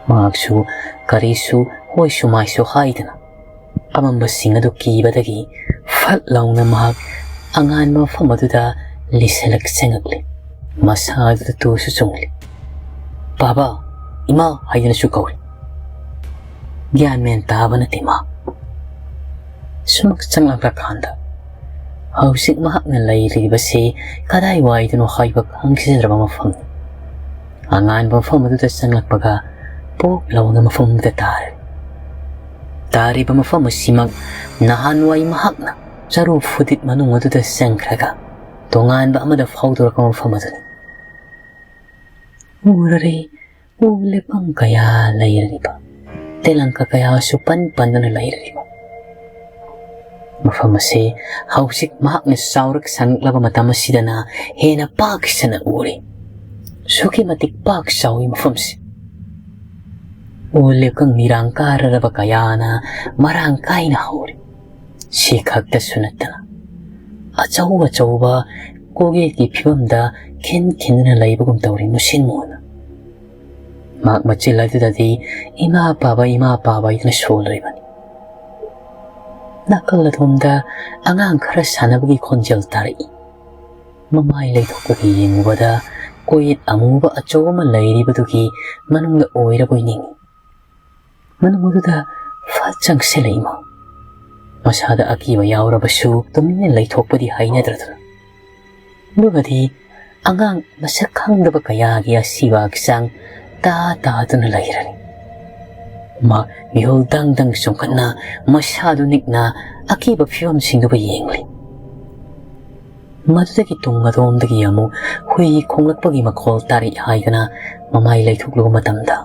ꯃꯍꯥꯛꯁꯨ ꯀꯔꯤꯁꯨ ꯍꯣꯏꯁꯨ ꯃꯥꯏꯁꯨ ꯍꯥꯏꯗꯅ ꯑꯃꯝꯕꯁꯤꯡ ꯑꯗꯨ ꯀꯤꯕꯗꯒꯤ ꯐꯠ ꯂꯥꯎꯅ ꯃꯍꯥꯛ ꯑꯉꯥꯟꯕ ꯃꯐꯝ ꯑꯗꯨꯗ ꯂꯤꯁꯤꯜꯂꯛ ꯆꯪꯉꯛꯂꯤ꯫ ꯃꯁꯥ ꯑꯗꯨꯗ ꯇꯨꯁꯨ ꯆꯨꯡꯂꯤ꯫ "ꯕꯥꯕꯥ, ꯏꯃꯥ" ꯍꯥꯏꯗꯨꯅꯁꯨ ꯀꯧꯔꯤ꯫ ꯒ꯭ꯌꯥꯟ ꯃꯦꯟ ꯇꯥꯕ ꯅꯠꯇꯦ ꯃꯥ꯫ ꯁꯨꯃꯛ ꯆꯪꯂꯛꯂꯀꯥꯟꯗ ꯍꯧꯖꯤꯛ ꯃꯍꯥꯛꯅ ꯂꯩꯔꯤꯕꯁꯤ ꯀꯗꯥꯏꯋꯥꯏꯗꯅꯣ ꯍꯥꯏꯕ ꯈꯪꯈꯤꯗ꯭ꯔꯕ ꯃꯐꯝꯅꯤ꯫ ꯑꯉꯥꯟꯕ ꯃꯐꯝ ꯑꯗꯨꯗ ꯆꯪꯂꯛꯄꯒ ꯄꯣꯞ ꯂꯥꯎꯅ ꯃꯐꯝ ꯑꯗꯨꯗ ꯇꯥꯔꯦ꯫ ꯇꯥꯔꯤꯕ ꯃꯐꯝ ꯑꯁꯤꯃꯛ ꯅꯍꯥꯟꯋꯥꯏ ꯃꯍꯥꯛꯅ ꯆꯔꯨ ꯐꯨꯗꯤꯠ ꯃꯅꯨꯡ ꯑꯗꯨꯗ ꯆꯪꯈ꯭ꯔꯒ ꯇꯣꯉꯥꯟꯕ ꯑꯃꯗ ꯐꯥꯎꯗꯣꯔꯛꯄ ꯃꯐꯝ ꯑꯗꯨꯅꯤ꯫ ꯎꯔꯔꯦ, ꯎ ꯂꯦꯄꯝ ꯀꯌꯥ ꯂꯩꯔꯔꯤꯕ, ꯇꯦꯂꯪꯀ ꯀꯌꯥꯁꯨ ꯄꯟ ꯄꯟꯗꯨꯅ ꯂꯩꯔꯔꯤꯕ꯫ ꯃꯐꯝ ꯑꯁꯤ ꯍꯧꯖꯤꯛ ꯃꯍꯥꯛꯅ ꯆꯥꯎꯔꯛ ꯁꯥꯡꯂꯛꯂꯕ ꯃꯇꯝ ꯑꯁꯤꯗꯅ ꯍꯦꯟꯅ ꯄꯥꯛ ꯁꯟꯅ ꯎꯔꯤ꯫ ꯑꯁꯨꯛꯀꯤ ꯃꯇꯤꯛ ꯄꯥꯛ ꯆꯥꯎꯏ ꯃꯐꯝꯁꯤ꯫ ꯎ ꯂꯦꯞꯀꯪ ꯃꯤꯔꯥꯡ ꯀꯥꯔꯔꯕ ꯀꯌꯥꯅ ꯃꯔꯥꯡ ꯀꯥꯏꯅ ꯍꯧꯔꯤ꯫ ꯁꯤ ꯈꯛꯇꯁꯨ ꯅꯠꯇꯅ ꯑꯆꯧ ꯑꯆꯧꯕ ꯀꯣꯛꯌꯦꯠꯀꯤ ꯐꯤꯕꯝꯗ ꯈꯤꯟ ꯈꯤꯟꯗꯨꯅ ꯂꯩꯕꯒꯨꯝ ꯇꯧꯔꯤ ꯃꯨꯁꯤꯟ ꯃꯨꯅ꯫ ꯃꯍꯥꯛ ꯃꯆꯤꯜ ꯑꯗꯨꯗꯗꯤ "ꯏꯃꯥ ꯄꯥꯕ, ꯏꯃꯥ ꯄꯥꯕ" ꯍꯥꯏꯗꯨꯅ ꯁꯣꯜꯂꯤꯕꯅꯤ꯫ ꯅꯥꯀꯜ ꯑꯗꯣꯝꯗ ꯑꯉꯥꯡ ꯈꯔ ꯁꯥꯟꯅꯕꯒꯤ ꯈꯣꯟꯖꯦꯜ ꯇꯥꯔꯛꯏ꯫ ꯃꯃꯥꯏ ꯂꯩꯊꯣꯛꯄꯒꯤ ꯌꯦꯡꯉꯨꯕꯗ ꯀꯣꯌꯦꯠ ꯑꯃꯨꯕ ꯑꯆꯧꯕ ꯑꯃ ꯂꯩꯔꯤꯕꯗꯨꯒꯤ ꯃꯅꯨꯡꯗ ꯑꯣꯏꯔꯕꯣꯏ ꯅꯤꯡꯏ꯫ ꯃꯅꯨꯡ ꯑꯗꯨꯗ ꯐꯠ ꯆꯪꯁꯤꯜꯂꯛꯏ ꯃꯥ꯫ ꯃꯁꯥꯗ ꯑꯀꯤꯕ ꯌꯥꯎꯔꯕꯁꯨ ꯇꯨꯃꯤꯟꯅ ꯂꯩꯊꯣꯛꯄꯗꯤ ꯍꯩꯅꯗ꯭ꯔꯗꯨꯅ꯫ ꯑꯗꯨꯒꯗꯤ ꯑꯉꯥꯡ ꯃꯁꯛ ꯈꯪꯗꯕ ꯀꯌꯥꯒꯤ ꯑꯁꯤꯕ ꯍꯛꯆꯥꯡ ꯇꯥ ꯇꯥꯗꯨꯅ ꯂꯩꯔꯅꯤ꯫ ꯃꯥ ꯃꯤꯍꯨꯜ ꯗꯪ ꯗꯪ ꯆꯣꯡꯈꯠꯅ ꯃꯁꯥꯗꯨ ꯅꯤꯛꯅ ꯑꯀꯤꯕ ꯐꯤꯕꯝꯁꯤꯡꯗꯨꯕꯨ ꯌꯦꯡꯂꯤ꯫ ꯃꯗꯨꯗꯒꯤ ꯇꯨꯡ ꯑꯗꯣꯝꯗꯒꯤ ꯑꯃꯨꯛ ꯍꯨꯏ ꯈꯣꯡꯂꯛꯄꯒꯤ ꯃꯈꯣꯜ ꯇꯥꯔꯛꯏ ꯍꯥꯏꯗꯨꯅ ꯃꯃꯥꯏ ꯂꯩꯊꯣꯛꯂꯨꯕ ꯃꯇꯝꯗ,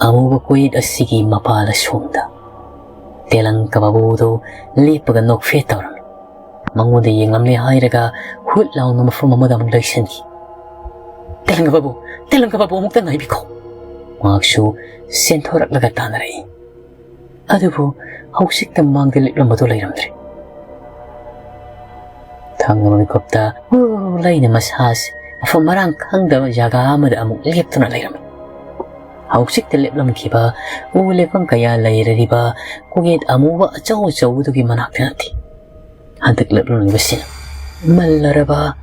ꯑꯃꯨꯕ ꯀꯣꯌꯦꯠ ꯑꯁꯤꯒꯤ ꯃꯄꯥ ꯂꯁꯣꯡꯗ ꯇꯦꯂꯪ ꯀꯕꯥꯕꯨꯗꯨ ꯂꯦꯞꯄꯒ ꯅꯣꯛꯐꯦꯠ ꯇꯧꯔꯝꯃꯤ꯫ ꯃꯉꯣꯟꯗ ꯌꯦꯡꯂꯝꯂꯦ ꯍꯥꯏꯔꯒ ꯍꯨꯠ ꯂꯥꯎꯅ ꯃꯐꯝ ꯑꯃꯗ ꯑꯃꯨꯛ ꯂꯩꯁꯤꯟꯈꯤ꯫ "ꯇꯦꯂꯪ ꯀꯕꯥꯕꯨ, ꯇꯦꯂꯪ ꯀꯕꯥꯕꯨ, ꯑꯃꯨꯛꯇ ꯉꯥꯏꯕꯤꯈꯣ!" ꯃꯍꯥꯛꯁꯨ ꯆꯦꯟꯊꯣꯔꯛꯂꯒ ꯇꯥꯟꯅꯔꯛꯏ꯫ ꯑꯗꯨꯕꯨ ꯍꯧꯖꯤꯛꯇ ꯃꯥꯡꯗ ꯂꯦꯞꯂꯝꯕꯗꯨ ꯂꯩꯔꯝꯗ꯭ꯔꯦ꯫ ꯊꯥꯡꯅꯕ ꯃꯤꯀꯨꯞꯇ ꯎ ꯂꯩꯅ ꯃꯁꯥꯁꯦ ꯃꯐꯝ ꯃꯔꯥꯡ ꯈꯪꯗꯕ ꯖꯒꯥ ꯑꯃꯗ ꯑꯃꯨꯛ ꯂꯦꯞꯇꯨꯅ ꯂꯩꯔꯝꯃꯤ꯫ ꯍꯧꯖꯤꯛꯇ ꯂꯦꯞꯂꯝꯈꯤꯕ ꯎ ꯂꯦꯞꯐꯝ ꯀꯌꯥ ꯂꯩꯔꯔꯤꯕ ꯀꯣꯌꯦꯠ ꯑꯃꯨꯕ ꯑꯆꯧ ꯑꯆꯧꯕꯗꯨꯒꯤ ꯃꯅꯥꯛꯇ ꯅꯠꯇꯦ꯫ ꯍꯟꯗꯛ ꯂꯦꯞꯂꯝꯂꯤꯕꯁꯤꯅ ꯃꯜꯂꯔꯕ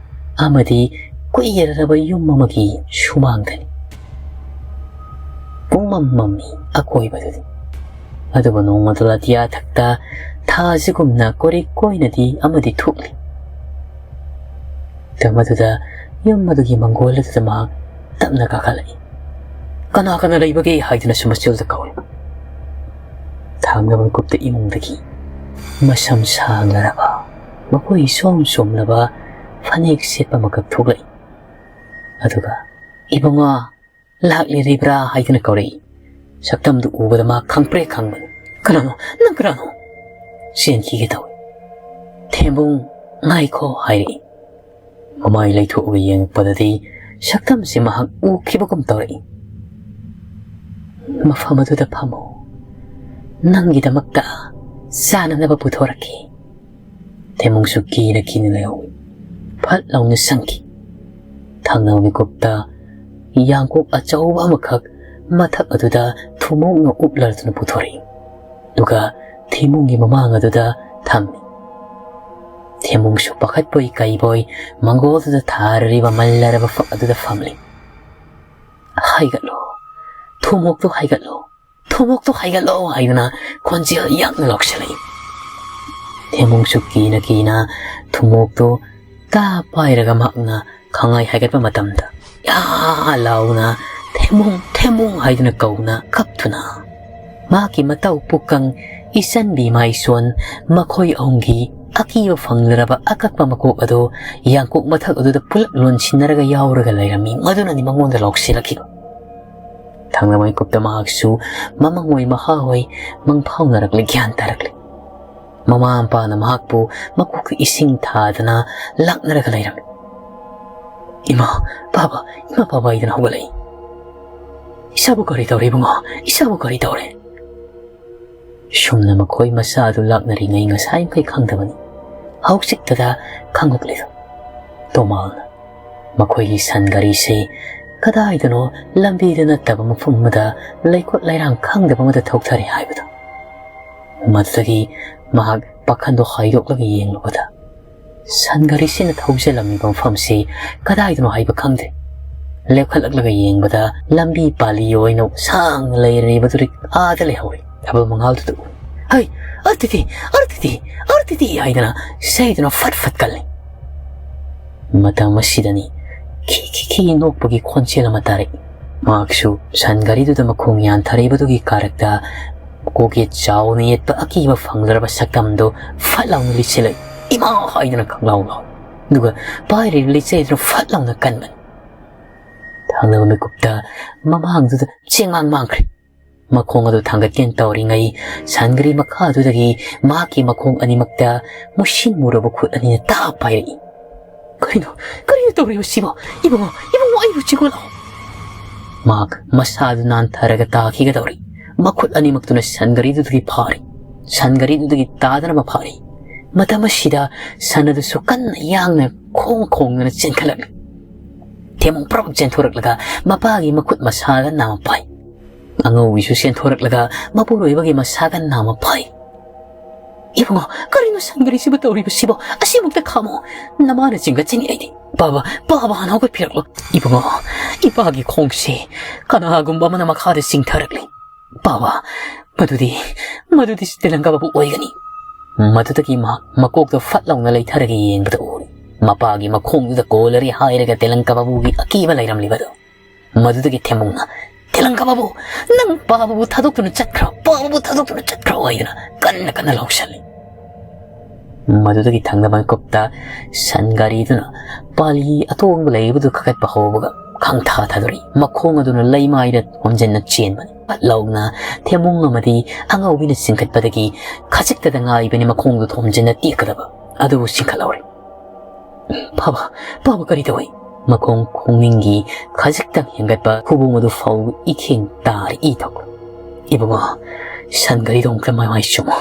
ꯑꯃꯗꯤ ꯀꯨꯏꯔꯔꯕ ꯌꯨꯝ ꯑꯃꯒꯤ ꯁꯨꯃꯥꯡꯗꯅꯤ꯫ ꯄꯨꯡꯃꯝ ꯃꯝꯃꯤ ꯑꯀꯣꯏꯕꯗꯨꯗꯤ꯫ ꯑꯗꯨꯕꯨ ꯅꯣꯡꯃꯗꯨ ꯑꯇꯤꯌꯥ ꯊꯛꯇ ꯊꯥꯁꯤꯒꯨꯝꯅ ꯀꯣꯔꯤꯛ ꯀꯣꯏꯅꯗꯤ ꯑꯃꯗꯤ ꯊꯣꯛꯂꯤ꯫ ꯃꯗꯨꯗ ꯌꯨꯝ ꯑꯗꯨꯒꯤ ꯃꯪꯒꯣꯜ ꯑꯗꯨꯗ ꯃꯍꯥꯛ ꯇꯞꯅ ꯀꯥꯈꯠꯂꯛꯏ꯫ "ꯀꯅꯥ ꯀꯅꯥ ꯂꯩꯕꯒꯦ?" ꯍꯥꯏꯗꯨꯅꯁꯨ ꯃꯆꯤꯜꯗ ꯀꯧꯏ꯫ ꯊꯥꯡꯅꯕ ꯃꯤꯀꯨꯞꯇ ꯏꯃꯨꯡꯗꯒꯤ ꯃꯁꯝ ꯁꯥꯡꯂꯔꯕ, ꯃꯈꯣꯏ ꯁꯣꯝ ꯁꯣꯝꯂꯕ ꯐꯅꯦꯛ ꯁꯦꯠꯄ ꯑꯃꯈꯛ ꯊꯣꯛꯂꯛꯏ꯫ ꯑꯗꯨꯒ, "ꯏꯕꯨꯡꯉꯣ, ꯂꯥꯛꯂꯤꯔꯤꯕ꯭ꯔꯥ?" ꯍꯥꯏꯗꯨꯅ ꯀꯧꯔꯛꯏ꯫ ꯁꯛꯇꯝꯗꯨ ꯎꯕꯗ ꯃꯥ ꯈꯪꯄ꯭ꯔꯦꯛ ꯈꯪꯕꯅꯤ꯫ "ꯀꯅꯥꯅꯣ? ꯅꯪ ꯀꯅꯥꯅꯣ?" ꯆꯦꯟꯈꯤꯒꯦ ꯇꯧꯏ꯫ "ꯊꯦꯝꯕꯨꯡ, ꯉꯥꯏꯈꯣ" ꯍꯥꯏꯔꯛꯏ꯫ ꯃꯃꯥꯏ ꯂꯩꯊꯣꯛꯑꯒ ꯌꯦꯡꯉꯛꯄꯗꯗꯤ ꯁꯛꯇꯝꯁꯤ ꯃꯍꯥꯛ ꯎꯈꯤꯕꯒꯨꯝ ꯇꯧꯔꯛꯏ꯫ "ꯃꯐꯝ ꯑꯗꯨꯗ ꯐꯝꯃꯨ, ꯅꯪꯒꯤꯗꯃꯛꯇ ꯆꯥꯅꯅꯕ ꯄꯨꯊꯣꯔꯛꯀꯦ"꯫ ꯊꯦꯝꯕꯨꯡꯁꯨ ꯀꯤꯅ ꯀꯤꯅ ꯂꯩꯍꯧꯏ꯫ ꯐꯠ ꯂꯥꯎꯅ ꯆꯪꯈꯤ꯫ ꯊꯥꯡꯅꯕ ꯃꯤꯀꯨꯞꯇ ꯌꯥꯡꯀꯣꯛ ꯑꯆꯧꯕ ꯑꯃꯈꯛ ꯃꯊꯛ ꯑꯗꯨꯗ ꯊꯨꯝꯃꯣꯛꯅ ꯎꯞꯂꯗꯨꯅ ꯄꯨꯊꯣꯔꯛꯏ꯫ ꯑꯗꯨꯒ ꯊꯦꯝꯕꯨꯡꯒꯤ ꯃꯃꯥꯡ ꯑꯗꯨꯗ ꯊꯝꯃꯤ꯫ ꯊꯦꯝꯕꯨꯡꯁꯨ ꯄꯥꯈꯠꯄꯣꯏ ꯀꯩꯕꯣꯏ ꯃꯪꯒꯣꯜꯗꯨꯗ ꯊꯥꯔꯔꯤꯕ ꯃꯜꯂꯔꯕ ꯐꯛ ꯑꯗꯨꯗ ꯐꯝꯂꯤ꯫ "ꯍꯥꯏꯒꯠꯂꯣ, ꯊꯨꯝꯃꯣꯛꯇꯨ ꯍꯥꯏꯒꯠꯂꯣ, ꯊꯨꯝꯃꯣꯛꯇꯨ ꯍꯥꯏꯒꯠꯂꯣ" ꯍꯥꯏꯗꯨꯅ ꯈꯣꯟꯖꯦꯜ ꯌꯥꯛꯅ ꯂꯥꯎꯁꯤꯜꯂꯛꯏ꯫ ꯊꯦꯝꯕꯨꯡꯁꯨ ꯀꯤꯅ ꯀꯤꯅ ꯊꯨꯝꯃꯣꯛꯇꯨ ꯇꯥ ꯄꯥꯏꯔꯒ ꯃꯍꯥꯛꯅ ꯈꯪꯉꯥꯏ ꯍꯥꯏꯒꯠꯄ ꯃꯇꯝꯗ, ꯌꯥ ꯂꯥꯎꯅ "ꯊꯦꯝꯕꯨꯡ, ꯊꯦꯝꯕꯨꯡ" ꯍꯥꯏꯗꯨꯅ ꯀꯧꯅ ꯀꯞꯇꯨꯅ, ꯃꯍꯥꯛꯀꯤ ꯃꯇꯧ ꯄꯨꯛꯀꯪ, ꯏꯆꯟꯕꯤ ꯃꯥꯏꯁꯣꯟ, ꯃꯈꯣꯏ ꯑꯍꯨꯝꯒꯤ ꯑꯀꯤꯕ ꯐꯪꯂꯔꯕ ꯑꯀꯛꯄ ꯃꯀꯣꯛ ꯑꯗꯨ ꯌꯥꯡꯀꯣꯛ ꯃꯊꯛ ꯑꯗꯨꯗ ꯄꯨꯂꯞ ꯂꯣꯟꯁꯤꯟꯅꯔꯒ ꯌꯥꯎꯔꯒ ꯂꯩꯔꯝꯃꯤ꯫ ꯃꯗꯨꯅꯅꯤ ꯃꯉꯣꯟꯗ ꯂꯥꯎꯁꯤꯜꯂꯛꯈꯤꯕ꯫ ꯊꯪꯅꯕ ꯃꯤꯀꯨꯞꯇ ꯃꯍꯥꯛꯁꯨ ꯃꯃꯪ ꯑꯣꯏ ꯃꯍꯥ ꯑꯣꯏ ꯃꯪ ꯐꯥꯎꯅꯔꯛꯂꯦ, ꯒ꯭ꯌꯥꯟ ꯇꯥꯔꯛꯂꯦ꯫ ꯃꯃꯥ ꯃꯄꯥꯅ ꯃꯍꯥꯛꯄꯨ ꯃꯀꯣꯛꯇ ꯏꯁꯤꯡ ꯊꯥꯗꯅ ꯂꯥꯛꯅꯔꯒ ꯂꯩꯔꯝꯃꯤ꯫ "ꯏꯃꯥ, ꯄꯥꯕ, ꯏꯃꯥ, ꯄꯥꯕ" ꯍꯥꯏꯗꯅ ꯍꯧꯒꯠꯂꯛꯏ꯫ "ꯏꯁꯥꯕꯨ ꯀꯔꯤ ꯇꯧꯔꯦ ꯏꯕꯨꯡꯉꯣ? ꯏꯁꯥꯕꯨ ꯀꯔꯤ ꯇꯧꯔꯦ?" ꯁꯨꯝꯅ ꯃꯈꯣꯏ ꯃꯆꯥ ꯑꯗꯨ ꯂꯥꯛꯅꯔꯤꯉꯩ ꯉꯁꯥꯏ ꯃꯈꯩ ꯈꯪꯗꯕꯅꯤ꯫ ꯍꯧꯖꯤꯛꯇꯗ ꯈꯪꯂꯛꯂꯤꯗꯣ꯫ ꯇꯣꯃꯥꯜꯅ ꯃꯈꯣꯏꯒꯤ ꯁꯟ ꯒꯥꯔꯤꯁꯤ ꯀꯗꯥꯏꯗꯅꯣ ꯂꯝꯕꯤꯗ ꯅꯠꯇꯕ ꯃꯐꯝ ꯑꯃꯗ ꯂꯩꯀꯣꯠ ꯂꯩꯔꯥꯡ ꯈꯪꯗꯕ ꯑꯃꯗ ꯊꯧꯊꯔꯦ ꯍꯥꯏꯕꯗꯣ꯫ ꯃꯗꯨꯗꯒꯤ ꯃꯍꯥꯛ ꯄꯥꯈꯟꯗꯣ ꯍꯥꯏꯗꯣꯛꯂꯒ ꯌꯦꯡꯂꯨꯕꯗ ꯁꯟ ꯒꯥꯔꯤꯁꯤꯅ ꯊꯧꯖꯤꯜꯂꯝꯃꯤꯕ ꯃꯐꯝꯁꯤ ꯀꯗꯥꯏꯗꯅꯣ ꯍꯥꯏꯕ ꯈꯪꯗꯦ꯫ ꯂꯦꯞꯈꯠꯂꯛꯂꯒ ꯌꯦꯡꯕꯗ ꯂꯝꯕꯤ ꯄꯥꯂꯤ ꯑꯣꯏꯅ ꯁꯥꯡꯅ ꯂꯩꯔꯤꯕꯗꯨ ꯑꯥꯗ ꯂꯩꯍꯧꯔꯤ꯫ ꯊꯥꯕꯜ ꯃꯉꯥꯜꯗꯨꯗ ꯎ꯫ "ꯍꯩ! ꯑꯔꯇꯤꯗꯤ! ꯑꯔꯇꯤꯗꯤ! ꯑꯔꯇꯤꯗꯤ!" ꯍꯥꯏꯗꯅ ꯏꯁꯩꯗꯨꯅ ꯐꯠ ꯐꯠ ꯀꯜꯂꯤ꯫ ꯃꯇꯝ ꯑꯁꯤꯗꯅꯤ ꯈꯤ ꯈꯤ ꯈꯤ ꯅꯣꯛꯄꯒꯤ ꯈꯣꯟꯖꯦꯜ ꯑꯃ ꯇꯥꯔꯛꯏ꯫ ꯃꯍꯥꯛꯁꯨ ꯁꯟ ꯒꯥꯔꯤꯗꯨꯗ ꯃꯈꯣꯡ ꯌꯥꯟꯊꯔꯛꯏꯕꯗꯨꯒꯤ ꯀꯥꯔꯛꯇ ꯀꯣꯛꯌꯦꯠ ꯆꯥꯎꯅ ꯌꯦꯠꯄ ꯑꯀꯤꯕ ꯐꯪꯂꯔꯕ ꯁꯛꯇꯝꯗꯨ ꯐꯠ ꯂꯥꯎꯅ ꯂꯤꯠꯁꯤꯜꯂꯛꯏ꯫ "ꯏꯃꯥ!" ꯍꯥꯏꯗꯨꯅ ꯈꯪꯂꯥꯎ ꯂꯥꯎꯏ꯫ ꯑꯗꯨꯒ ꯄꯥꯏꯔꯤꯕ ꯂꯤꯆꯩꯗꯨꯅ ꯐꯠ ꯂꯥꯎꯅ ꯀꯟꯕꯅꯤ꯫ ꯊꯪꯅꯕ ꯃꯤꯀꯨꯞꯇ ꯃꯃꯥꯡꯗꯨꯗ ꯆꯦꯡꯃꯥꯡ ꯃꯥꯡꯈ꯭ꯔꯦ꯫ ꯃꯈꯣꯡ ꯑꯗꯨ ꯊꯥꯡꯒꯠꯀꯦꯅ ꯇꯧꯔꯤꯉꯩ ꯁꯟꯒꯔꯤ ꯃꯈꯥꯗꯨꯗꯒꯤ ꯃꯍꯥꯛꯀꯤ ꯃꯈꯣꯡ ꯑꯅꯤꯃꯛꯇ ꯃꯨꯁꯤꯟ ꯃꯨꯔꯕ ꯈꯨꯠ ꯑꯅꯤꯅ ꯇꯥ ꯄꯥꯏꯔꯛꯏ꯫ "ꯀꯔꯤꯅꯣ? ꯀꯔꯤꯅꯣ ꯇꯧꯔꯤꯕꯁꯤꯕꯣ? ꯏꯕꯨꯡꯉꯣ, ꯏꯕꯨꯡꯉꯣ, ꯑꯩꯕꯨ ꯆꯤꯡꯈꯠꯂꯛꯑꯣ!" ꯃꯍꯥꯛ ꯃꯁꯥꯗꯨ ꯅꯥꯟꯊꯔꯒ ꯇꯥꯈꯤꯒꯗꯧꯔꯤ꯫ ꯃꯈꯨꯠ ꯑꯅꯤꯃꯛꯇꯨꯅ ꯁꯟꯒꯔꯤꯗꯨꯗꯒꯤ ꯐꯥꯔꯤ꯫ ꯁꯟꯒꯔꯤꯗꯨꯗꯒꯤ ꯇꯥꯗꯅꯕ ꯐꯥꯔꯤ꯫ ꯃꯇꯝ ꯑꯁꯤꯗ ꯁꯟ ꯑꯗꯨꯁꯨ ꯀꯟꯅ ꯌꯥꯡꯅ ꯈꯣꯡ ꯈꯣꯡꯗꯨꯅ ꯆꯦꯟꯈꯠꯂꯛꯂꯤ꯫ ꯊꯦꯝꯃꯨꯡ ꯄ꯭ꯔꯞ ꯆꯦꯟꯊꯣꯔꯛꯂꯒ ꯃꯄꯥꯒꯤ ꯃꯈꯨꯠ ꯃꯁꯥꯒ ꯅꯥꯝꯃ ꯄꯥꯏ꯫ ꯑꯉꯧꯕꯤꯁꯨ ꯆꯦꯟꯊꯣꯔꯛꯂꯒ ꯃꯄꯨꯔꯣꯏꯕꯒꯤ ꯃꯁꯥꯒ ꯅꯥꯝꯃ ꯄꯥꯏ꯫ "ꯏꯕꯨꯡꯉꯣ, ꯀꯔꯤꯅꯣ ꯁꯟꯒꯔꯤꯁꯤꯕꯨ ꯇꯧꯔꯤꯕꯁꯤꯕꯣ? ꯑꯁꯤꯃꯨꯛꯇ ꯈꯥꯝꯃꯣ꯫ ꯅꯃꯥꯅ ꯆꯤꯡꯒꯠꯆꯅꯤ ꯑꯩꯗꯤ꯫ ꯄꯥꯕ, ꯄꯥꯕ ꯍꯥꯟꯅ ꯍꯧꯒꯠꯄꯤꯔꯛꯂꯣ꯫ ꯏꯕꯨꯡꯉꯣ, ꯏꯄꯥꯒꯤ ꯈꯣꯡꯁꯦ ꯀꯅꯥꯒꯨꯝꯕ ꯑꯃꯅ ꯃꯈꯥꯗ ꯆꯤꯡꯊꯔꯛꯂꯤ꯫ ꯄꯥꯕ, ꯃꯗꯨꯗꯤ, ꯃꯗꯨꯗꯤ ꯇꯦꯂꯪꯀꯥ ꯕꯥꯕꯨ ꯑꯣꯏꯒꯅꯤ꯫" ꯃꯗꯨꯗꯒꯤ ꯃꯍꯥꯛ ꯃꯀꯣꯛꯇ ꯐꯠ ꯂꯥꯎꯅ ꯂꯩꯊꯔꯒ ꯌꯦꯡꯕꯗ ꯎꯔꯤ꯫ ꯃꯄꯥꯒꯤ ꯃꯈꯣꯡꯗꯨꯗ ꯀꯣꯜꯂꯔꯦ ꯍꯥꯏꯔꯒ ꯇꯦꯂꯪꯀꯥ ꯕꯥꯕꯨꯒꯤ ꯑꯀꯤꯕ ꯂꯩꯔꯝꯂꯤꯕꯗꯨ꯫ ꯃꯗꯨꯗꯒꯤ ꯊꯦꯝꯃꯨꯡꯅ, "ꯇꯦꯂꯪꯀꯥ ꯕꯥꯕꯨ, ꯅꯪ ꯄꯥꯕꯕꯨ ꯊꯥꯗꯣꯛꯇꯨꯅ ꯆꯠꯈ꯭ꯔꯣ, ꯄꯥꯕꯕꯨ ꯊꯥꯗꯣꯛꯇꯨꯅ ꯆꯠꯈ꯭ꯔꯣ" ꯍꯥꯏꯗꯨꯅ ꯀꯟꯅ ꯀꯟꯅ ꯂꯥꯎꯁꯜꯂꯤ꯫ ꯃꯗꯨꯗꯒꯤ ꯊꯪꯅꯕ ꯃꯤꯀꯨꯞꯇ ꯁꯟ ꯒꯥꯔꯤꯗꯨꯅ ꯄꯥꯂꯤ ꯑꯇꯣꯡꯕ ꯂꯩꯔꯤꯕꯗꯨ ꯀꯥꯈꯠꯄ ꯍꯧꯕꯒ ꯈꯪꯊꯥ ꯊꯥꯗꯣꯔꯛꯏ꯫ ꯃꯈꯣꯡ ꯑꯗꯨꯅ ꯂꯩꯃꯥꯏꯗ ꯍꯣꯝꯖꯤꯟꯅ ꯆꯦꯟꯕꯅꯤ꯫ ꯐꯠ ꯂꯥꯎꯅ ꯊꯦꯝꯃꯨꯡ ꯑꯃꯗꯤ ꯑꯉꯧꯕꯤꯅ ꯆꯤꯡꯈꯠꯄꯗꯒꯤ ꯈꯖꯤꯛꯇꯗ ꯉꯥꯏꯕꯅꯤ ꯃꯈꯣꯡꯗꯨ ꯊꯣꯝꯖꯤꯟꯅ ꯇꯦꯛꯀꯗꯕ꯫ ꯑꯗꯨꯕꯨ ꯆꯤꯡꯈꯠꯍꯧꯔꯦ꯫ "ꯄꯥꯕ, ꯄꯥꯕ ꯀꯔꯤ ꯇꯧꯏ?" ꯃꯈꯣꯡ ꯈꯣꯡꯅꯤꯡꯒꯤ ꯈꯖꯤꯛꯇꯪ ꯍꯦꯟꯒꯠꯄ ꯈꯨꯕꯣꯡ ꯑꯗꯨ ꯐꯥꯎ ꯏꯈꯦꯡ ꯇꯥꯔ ꯏ ꯊꯣꯛ꯫ "ꯏꯕꯨꯡꯉꯣ, ꯁꯟ ꯒꯥꯔꯤꯗꯣ ꯑꯃꯨꯛꯇ ꯃꯃꯥꯏ ꯆꯨꯝꯃꯨ꯫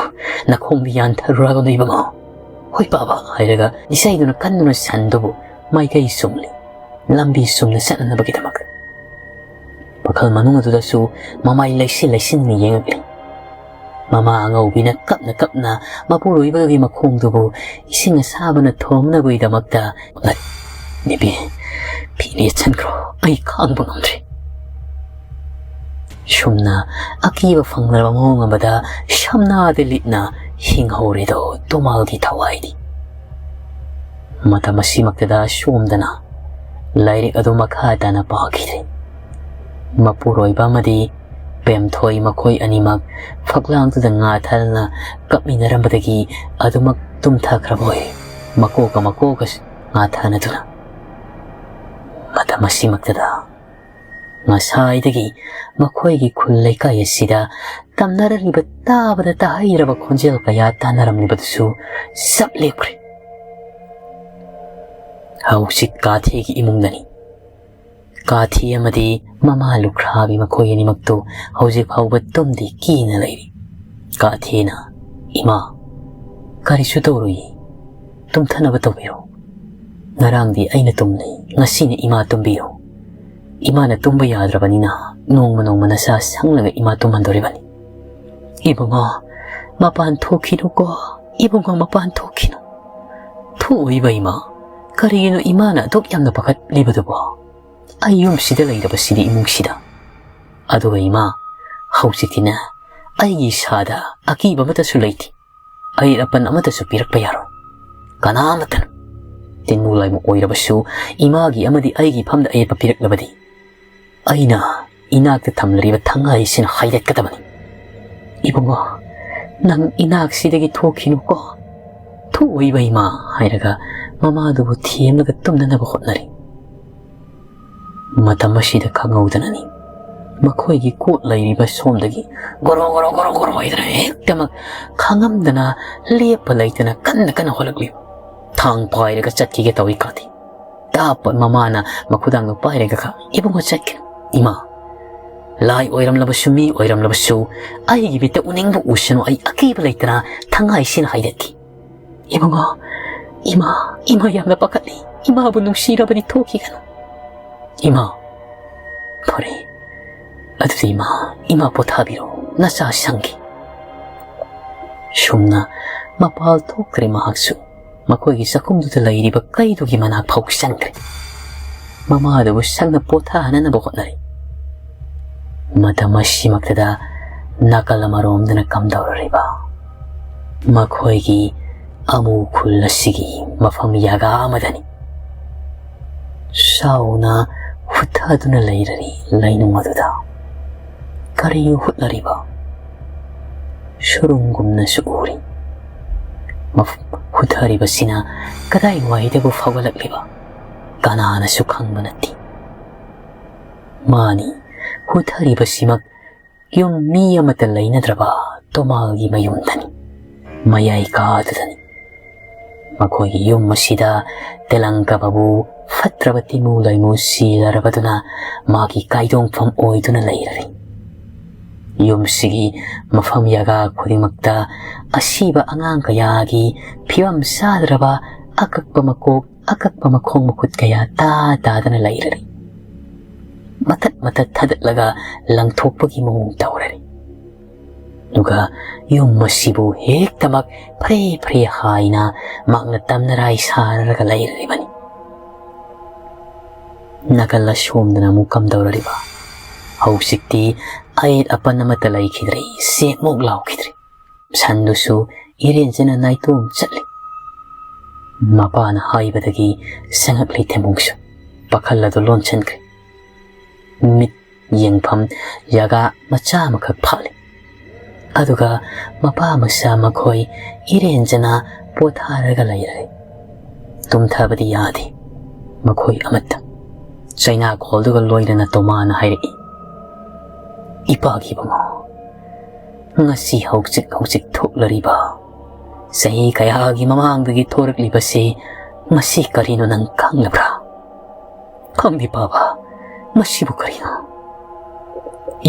ꯅꯈꯣꯡꯗꯨ ꯌꯥꯟꯊꯔꯨꯔꯒꯅꯨ ꯏꯕꯨꯡꯉꯣ꯫" "ꯍꯣꯏ ꯄꯥꯕ" ꯍꯥꯏꯔꯒ ꯏꯁꯩꯗꯨꯅ ꯀꯟꯗꯨꯅ ꯁꯟꯗꯨꯕꯨ ꯃꯥꯏꯀꯩ ꯆꯨꯝꯂꯤ꯫ ꯂꯝꯕꯤ ꯆꯨꯝꯅ ꯆꯠꯅꯅꯕꯒꯤꯗꯃꯛ꯫ ꯄꯥꯈꯜ ꯃꯅꯨꯡ ꯑꯗꯨꯗꯁꯨ ꯃꯃꯥꯏ ꯂꯩꯁꯤꯟ ꯂꯩꯁꯤꯟꯅ ꯌꯦꯡꯉꯛꯂꯤ꯫ ꯃꯃꯥ ꯑꯉꯧꯕꯤꯅ ꯀꯞꯅ ꯀꯞꯅ ꯃꯄꯨꯔꯣꯏꯕꯒꯤ ꯃꯈꯣꯡꯗꯨꯕꯨ ꯏꯁꯤꯡ ꯑꯁꯥꯕꯅ ꯊꯣꯝꯅꯕꯒꯤꯗꯃꯛꯇ ꯅꯨꯄꯤ ꯐꯤ ꯅꯦꯠꯁꯟꯈ꯭ꯔꯣ, ꯑꯩ ꯈꯥꯡꯕ ꯉꯝꯗ꯭ꯔꯦ꯫ ꯁꯨꯝꯅ ꯑꯀꯤꯕ ꯐꯪꯂꯕ ꯃꯑꯣꯡ ꯑꯃꯗ ꯁꯝꯅꯥꯗ ꯂꯤꯠꯅ ꯍꯤꯡꯍꯧꯔꯤꯗꯣ ꯇꯨꯃꯥꯜꯒꯤ ꯊꯋꯥꯏꯅꯤ꯫ ꯃꯇꯝ ꯑꯁꯤꯃꯛꯇꯗ ꯁꯣꯝꯗꯅ ꯂꯥꯏꯔꯤꯛ ꯑꯗꯨ ꯃꯈꯥ ꯇꯥꯅ ꯄꯥꯈꯤꯗ꯭ꯔꯦ꯫ ꯃꯄꯨꯔꯣꯏꯕ ꯑꯃꯗꯤ ꯄꯦꯝꯊꯣꯏ ꯃꯈꯣꯏ ꯑꯅꯤꯃꯛ ꯐꯛꯂꯥꯡꯗꯨꯗ ꯉꯥ ꯊꯥꯗꯅ ꯀꯞꯃꯤꯟꯅꯔꯝꯕꯗꯒꯤ ꯑꯗꯨꯃꯛ ꯇꯨꯝꯊꯈ꯭ꯔꯕ ꯑꯣꯏ꯫ ꯃꯀꯣꯛꯀ ꯃꯀꯣꯛꯀ ꯉꯥ ꯊꯥꯅꯗꯨꯅ꯫ ꯃꯇꯝ ꯑꯁꯤꯃꯛꯇꯗ ꯉꯁꯥꯏꯗꯒꯤ ꯃꯈꯣꯏꯒꯤ ꯈꯨꯜ ꯂꯩꯀꯥꯏ ꯑꯁꯤꯗ ꯇꯝꯅꯔꯝꯂꯤꯕ, ꯇꯥꯕꯗ ꯇꯥꯍꯩꯔꯕ ꯈꯣꯟꯖꯦꯜ ꯀꯌꯥ ꯇꯥꯅꯔꯝꯂꯤꯕꯗꯨꯁꯨ ꯆꯞ ꯂꯦꯞꯈ꯭ꯔꯦ꯫ ꯍꯧꯖꯤꯛ ꯀꯥꯊꯤꯒꯤ ꯏꯃꯨꯡꯗꯅꯤ꯫ ꯀꯥꯊꯤ ꯑꯃꯗꯤ ꯃꯃꯥ ꯂꯨꯈ꯭ꯔꯥꯕꯤ ꯃꯈꯣꯏ ꯑꯅꯤꯃꯛꯇꯨ ꯍꯧꯖꯤꯛ ꯐꯥꯎꯕ ꯇꯨꯝꯗꯤ ꯀꯤꯅ ꯂꯩꯔꯤ꯫ ꯀꯥꯊꯤꯅ, "ꯏꯃꯥ, ꯀꯔꯤꯁꯨ ꯇꯧꯔꯨꯏ, ꯇꯨꯝꯊꯅꯕ ꯇꯧꯕꯤꯔꯣ꯫ ꯉꯔꯥꯡꯗꯤ ꯑꯩꯅ ꯇꯨꯝꯂꯤ, ꯉꯁꯤꯅ ꯏꯃꯥ ꯇꯨꯝꯕꯤꯌꯨ꯫ ꯏꯃꯥꯅ ꯇꯨꯝꯕ ꯌꯥꯗ꯭ꯔꯕꯅꯤꯅ ꯅꯣꯡꯃ ꯅꯣꯡꯃ ꯅꯁꯥ ꯁꯪꯂꯒ ꯏꯃꯥ ꯇꯨꯝꯍꯟꯗꯣꯔꯤꯕꯅꯤ꯫" "ꯏꯕꯨꯡꯉꯣ, ꯃꯄꯥꯟ ꯊꯣꯛꯈꯤꯅꯨꯀꯣ, ꯏꯕꯨꯡꯉꯣ, ꯃꯄꯥꯟ ꯊꯣꯛꯈꯤꯅꯨ꯫" "ꯊꯣꯛꯑꯣꯏꯕ ꯏꯃꯥ, ꯀꯔꯤꯒꯤꯅꯣ ꯏꯃꯥꯅ ꯑꯗꯨꯛ ꯌꯥꯝꯅ ꯄꯥꯈꯠꯂꯤꯕꯗꯨꯕꯣ? ꯑꯩ ꯌꯨꯝꯁꯤꯗ ꯂꯩꯔꯕꯁꯤꯗꯤ, ꯏꯃꯨꯡꯁꯤꯗ꯫ ꯑꯗꯨꯒ ꯏꯃꯥ, ꯍꯧꯖꯤꯛꯇꯤꯅꯦ, ꯑꯩꯒꯤ ꯏꯁꯥꯗ ꯑꯀꯤꯕ ꯑꯃꯠꯇꯁꯨ ꯂꯩꯇꯦ꯫ ꯑꯌꯦꯠ ꯑꯄꯟ ꯑꯃꯠꯇꯁꯨ ꯄꯤꯔꯛꯄ ꯌꯥꯔꯣꯏ꯫ ꯀꯅꯥꯃꯠꯇꯅ꯫ ꯇꯤꯟꯃꯨ ꯂꯥꯏꯃꯨ ꯑꯣꯏꯔꯕꯁꯨ ꯏꯃꯥꯒꯤ ꯑꯃꯗꯤ ꯑꯩꯒꯤ ꯏꯐꯝꯗ ꯑꯌꯦꯠꯄ ꯄꯤꯔꯛꯂꯕꯗꯤ ꯑꯩꯅ ꯏꯅꯥꯛꯇ ꯊꯝꯂꯤꯕ ꯊꯥꯡꯍꯩꯁꯤꯅ ꯍꯥꯏꯗꯠꯀꯗꯕꯅꯤ꯫" "ꯏꯕꯨꯡꯉꯣ, ꯅꯪ ꯏꯅꯥꯛꯁꯤꯗꯒꯤ ꯊꯣꯛꯈꯤꯅꯨꯀꯣ꯫ "ꯊꯣꯛꯑꯣ ꯏꯕꯦꯝꯃ" ꯍꯥꯏꯔꯒ ꯃꯃꯥꯗꯨꯕꯨ ꯊꯦꯝꯂꯒ ꯇꯨꯝꯅꯅꯕ ꯍꯣꯠꯅꯔꯤ꯫ ꯃꯇꯝ ꯑꯁꯤꯗ ꯈꯪꯍꯧꯗꯅꯅꯤ ꯃꯈꯣꯏꯒꯤ ꯀꯣꯠ ꯂꯩꯔꯤꯕ ꯁꯣꯝꯗꯒꯤ ꯒꯣꯔꯣ ꯒꯣꯔꯣ ꯒꯣꯔꯣ ꯒꯣꯔꯣ ꯍꯥꯏꯗꯅ ꯍꯦꯛꯇꯃꯛ ꯈꯪꯉꯝꯗꯅ ꯂꯦꯞꯄ ꯂꯩꯇꯅ ꯀꯟꯅ ꯀꯟꯅ ꯍꯣꯜꯂꯛꯂꯤ꯫ ꯊꯥꯡ ꯄꯥꯏꯔꯒ ꯆꯠꯈꯤꯒꯦ ꯇꯧꯏ ꯀꯥꯇꯤ꯫ ꯇꯥꯞꯄ ꯃꯃꯥꯅ ꯃꯈꯨꯗꯥꯡꯗꯣ ꯄꯥꯏꯔꯒ, "ꯏꯕꯨꯡꯉꯣ, ꯆꯠꯈꯤꯅꯨ꯫ ꯏꯃꯥ, ꯂꯥꯏ ꯑꯣꯏꯔꯝꯂꯕꯁꯨ ꯃꯤ ꯑꯣꯏꯔꯝꯂꯕꯁꯨ ꯑꯩꯒꯤ ꯃꯤꯠꯇ ꯎꯅꯤꯡꯕ ꯎꯁꯅꯨ, ꯑꯩ ꯑꯀꯤꯕ ꯂꯩꯇꯅ ꯊꯉꯥꯏꯁꯤꯅ ꯍꯥꯏꯗꯠꯈꯤ꯫ ꯏꯕꯨꯡꯉꯣ, ꯏꯃꯥ, ꯏꯃꯥ ꯌꯥꯝꯅ ꯄꯥꯈꯠꯂꯤ꯫ ꯏꯃꯥꯕꯨ ꯅꯨꯡꯁꯤꯔꯕꯗꯤ ꯊꯣꯛꯈꯤꯒꯅꯨ꯫ ꯏꯃꯥ, ꯐꯔꯦ, ꯑꯗꯨꯗꯤ ꯏꯃꯥ, ꯏꯃꯥ ꯄꯣꯊꯥꯕꯤꯔꯣ, ꯅꯆꯥ ꯁꯪꯈꯤ꯫" ꯁꯨꯝꯅ ꯃꯄꯥꯜ ꯊꯣꯛꯈ꯭ꯔꯦ ꯃꯍꯥꯛꯁꯨ꯫ ꯃꯈꯣꯏꯒꯤ ꯆꯥꯛꯈꯨꯝꯗꯨꯗ ꯂꯩꯔꯤꯕ ꯀꯩꯗꯨꯒꯤ ꯃꯅꯥꯛ ꯐꯥꯎ ꯆꯪꯈ꯭ꯔꯦ꯫ ꯃꯃꯥꯗꯨꯕꯨ ꯁꯪꯅ ꯄꯣꯊꯥꯍꯟꯅꯅꯕ ꯍꯣꯠꯅꯔꯤ꯫ ꯃꯇꯝ ꯑꯁꯤꯃꯛꯇꯗ ꯅꯥꯀꯜ ꯑꯃꯔꯣꯝꯗꯅ ꯀꯝꯗꯧꯔꯔꯤꯕ? ꯃꯈꯣꯏꯒꯤ ꯑꯃꯨ ꯈꯨꯜ ꯑꯁꯤꯒꯤ ꯃꯐꯝ ꯌꯥꯒꯥ ꯑꯃꯗꯅꯤ꯫ ꯆꯥꯎꯅ ꯍꯨꯠꯊꯗꯨꯅ ꯂꯩꯔꯔꯤ ꯂꯩꯅꯨꯡ ꯑꯗꯨꯗ꯫ ꯀꯔꯤ ꯍꯨꯠꯂꯔꯤꯕ? ꯁꯨꯔꯨꯡꯒꯨꯝꯅꯁꯨ ꯎꯔꯤ꯫ ꯃꯐ-, ꯍꯨꯠꯊꯔꯤꯕꯁꯤꯅ ꯀꯗꯥꯏꯋꯥꯏꯗꯕꯨ ꯐꯥꯎꯒꯠꯂꯛꯂꯤꯕ? ꯀꯅꯥꯅꯁꯨ ꯈꯪꯕ ꯅꯠꯇꯦ꯫ ꯃꯥꯅꯤ, ꯍꯨꯠꯊꯔꯤꯕꯁꯤꯃꯛ ꯌꯨꯝ ꯃꯤ ꯑꯃꯠꯇ ꯂꯩꯅꯗ꯭ꯔꯕ ꯇꯣꯃꯥꯜꯒꯤ ꯃꯌꯨꯝꯗꯅꯤ, ꯃꯌꯥꯏ ꯀꯥꯗꯨꯗꯅꯤ꯫ ꯃꯈꯣꯏꯒꯤ ꯌꯨꯝ ꯑꯁꯤꯗ ꯇꯦꯂꯪꯀꯕꯕꯨ ꯐꯠꯇ꯭ꯔꯕ ꯇꯤꯃꯨ ꯂꯩꯃꯨ ꯁꯤꯂꯔꯕꯗꯨꯅ ꯃꯥꯒꯤ ꯀꯥꯏꯗꯣꯡꯐꯝ ꯑꯣꯏꯗꯨꯅ ꯂꯩꯔꯔꯤ꯫ ꯌꯨꯝꯁꯤꯒꯤ ꯃꯐꯝ ꯌꯥꯒꯥ ꯈꯨꯗꯤꯡꯃꯛꯇ ꯑꯁꯤꯕ ꯑꯉꯥꯡ ꯀꯌꯥꯒꯤ ꯐꯤꯕꯝ ꯆꯥꯗ꯭ꯔꯕ ꯑꯀꯛꯄ ꯃꯀꯣꯛ, ꯑꯀꯛꯄ ꯃꯈꯣꯡ ꯃꯈꯨꯠ ꯀꯌꯥ ꯇꯥ ꯇꯥꯗꯅ ꯂꯩꯔꯔꯤ꯫ ꯃꯊꯠ ꯃꯊꯠ ꯊꯥꯗꯠꯂꯒ ꯂꯪꯊꯣꯛꯄꯒꯤ ꯃꯑꯣꯡ ꯇꯧꯔꯔꯤ꯫ ꯑꯗꯨꯒ ꯌꯨꯝ ꯑꯁꯤꯕꯨ ꯍꯦꯛꯇꯃꯛ ꯐ꯭ꯔꯦ ꯐ꯭ꯔꯦ ꯍꯥꯏꯅ ꯃꯍꯥꯛꯅ ꯇꯝꯅꯔꯥꯏ ꯁꯥꯔꯒ ꯂꯩꯔꯤꯕꯅꯤ꯫ ꯅꯥꯀꯜ ꯑꯁꯣꯝꯗꯅ ꯑꯃꯨꯛ ꯀꯝꯗꯧꯔꯔꯤꯕ? ꯍꯧꯖꯤꯛꯇꯤ ꯑꯌꯦꯠ ꯑꯄꯟ ꯑꯃꯠꯇ ꯂꯩꯈꯤꯗ꯭ꯔꯦ, ꯁꯦꯛꯃꯨꯛ ꯂꯥꯎꯈꯤꯗ꯭ꯔꯦ꯫ ꯁꯟꯗꯨꯁꯨ ꯏꯔꯦꯟꯖꯅ ꯅꯥꯏꯇꯣꯝ ꯆꯠꯂꯤ꯫ ꯃꯄꯥꯅ ꯍꯥꯏꯕꯗꯒꯤ ꯆꯪꯉꯛꯂꯤ ꯊꯦꯝꯕꯨꯡꯁꯨ꯫ ꯄꯥꯈꯜ ꯑꯗꯨ ꯂꯣꯟꯁꯤꯟꯈ꯭ꯔꯦ꯫ ꯃꯤꯠ ꯌꯦꯡꯐꯝ ꯖꯒꯥ ꯃꯆꯥ ꯑꯃꯈꯛ ꯐꯥꯠꯂꯤ꯫ ꯑꯗꯨꯒ ꯃꯄꯥ ꯃꯆꯥ ꯃꯈꯣꯏ ꯏꯔꯦꯟꯖꯅ ꯄꯣꯊꯥꯔꯒ ꯂꯩꯔꯦ꯫ ꯇꯨꯝꯊꯕꯗꯤ ꯌꯥꯗꯦ ꯃꯈꯣꯏ ꯑꯃꯠꯇ꯫ ꯆꯩꯅꯥꯈꯣꯜꯗꯨꯒ ꯂꯣꯏꯅꯅ ꯇꯣꯃꯥꯅ ꯍꯥꯏꯔꯛꯏ, "ꯏꯄꯥꯒꯤ ꯏꯕꯨꯡꯉꯣ, ꯉꯁꯤ ꯍꯧꯖꯤꯛ ꯍꯧꯖꯤꯛ ꯊꯣꯛꯂꯔꯤꯕ, ꯆꯍꯤ ꯀꯌꯥꯒꯤ ꯃꯃꯥꯡꯗꯒꯤ ꯊꯣꯔꯛꯂꯤꯕꯁꯤ ꯃꯁꯤ ꯀꯔꯤꯅꯣ ꯅꯪ ꯈꯪꯂꯕ꯭ꯔꯥ? ꯈꯪꯗꯦ ꯄꯥꯕ, ꯃꯁꯤꯕꯨ ꯀꯔꯤꯅꯣ?"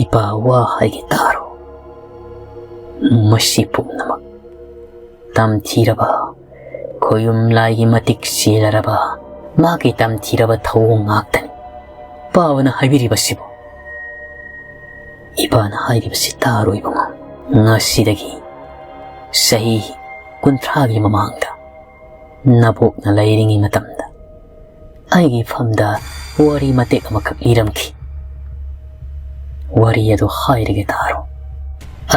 "ꯏꯄꯥ, ꯋꯥ ꯍꯥꯏꯒꯦ ꯇꯥꯔꯣ꯫ ꯃꯁꯤ ꯄꯨꯝꯅꯃꯛ ꯇꯝꯊꯤꯔꯕ, ꯈꯣꯌꯨꯝ ꯂꯥꯏꯒꯤ ꯃꯇꯤꯛ ꯆꯦꯜꯂꯔꯕ, ꯃꯥꯒꯤ ꯇꯝꯊꯤꯔꯕ ꯊꯧꯑꯣꯡ ꯉꯥꯛꯇꯅꯤ ꯄꯥꯕꯅ ꯍꯥꯏꯕꯤꯔꯤꯕꯁꯤꯕꯨ꯫ ꯏꯄꯥꯅ ꯍꯥꯏꯔꯤꯕꯁꯤ ꯇꯥꯔꯣ ꯏꯕꯨꯡꯉꯣ꯫ ꯉꯁꯤꯗꯒꯤ ꯆꯍꯤ ꯀꯨꯟꯊ꯭ꯔꯥꯒꯤ ꯃꯃꯥꯡꯗ ꯅꯕꯣꯛꯅ ꯂꯩꯔꯤꯉꯩ ꯃꯇꯝꯗ ꯑꯩꯒꯤ ꯐꯝꯗ ꯋꯥꯔꯤ ꯃꯇꯦꯛ ꯑꯃꯈꯛ ꯂꯤꯔꯝꯈꯤ꯫ ꯋꯥꯔꯤ ꯑꯗꯨ ꯍꯥꯏꯔꯒꯦ ꯇꯥꯔꯣ꯫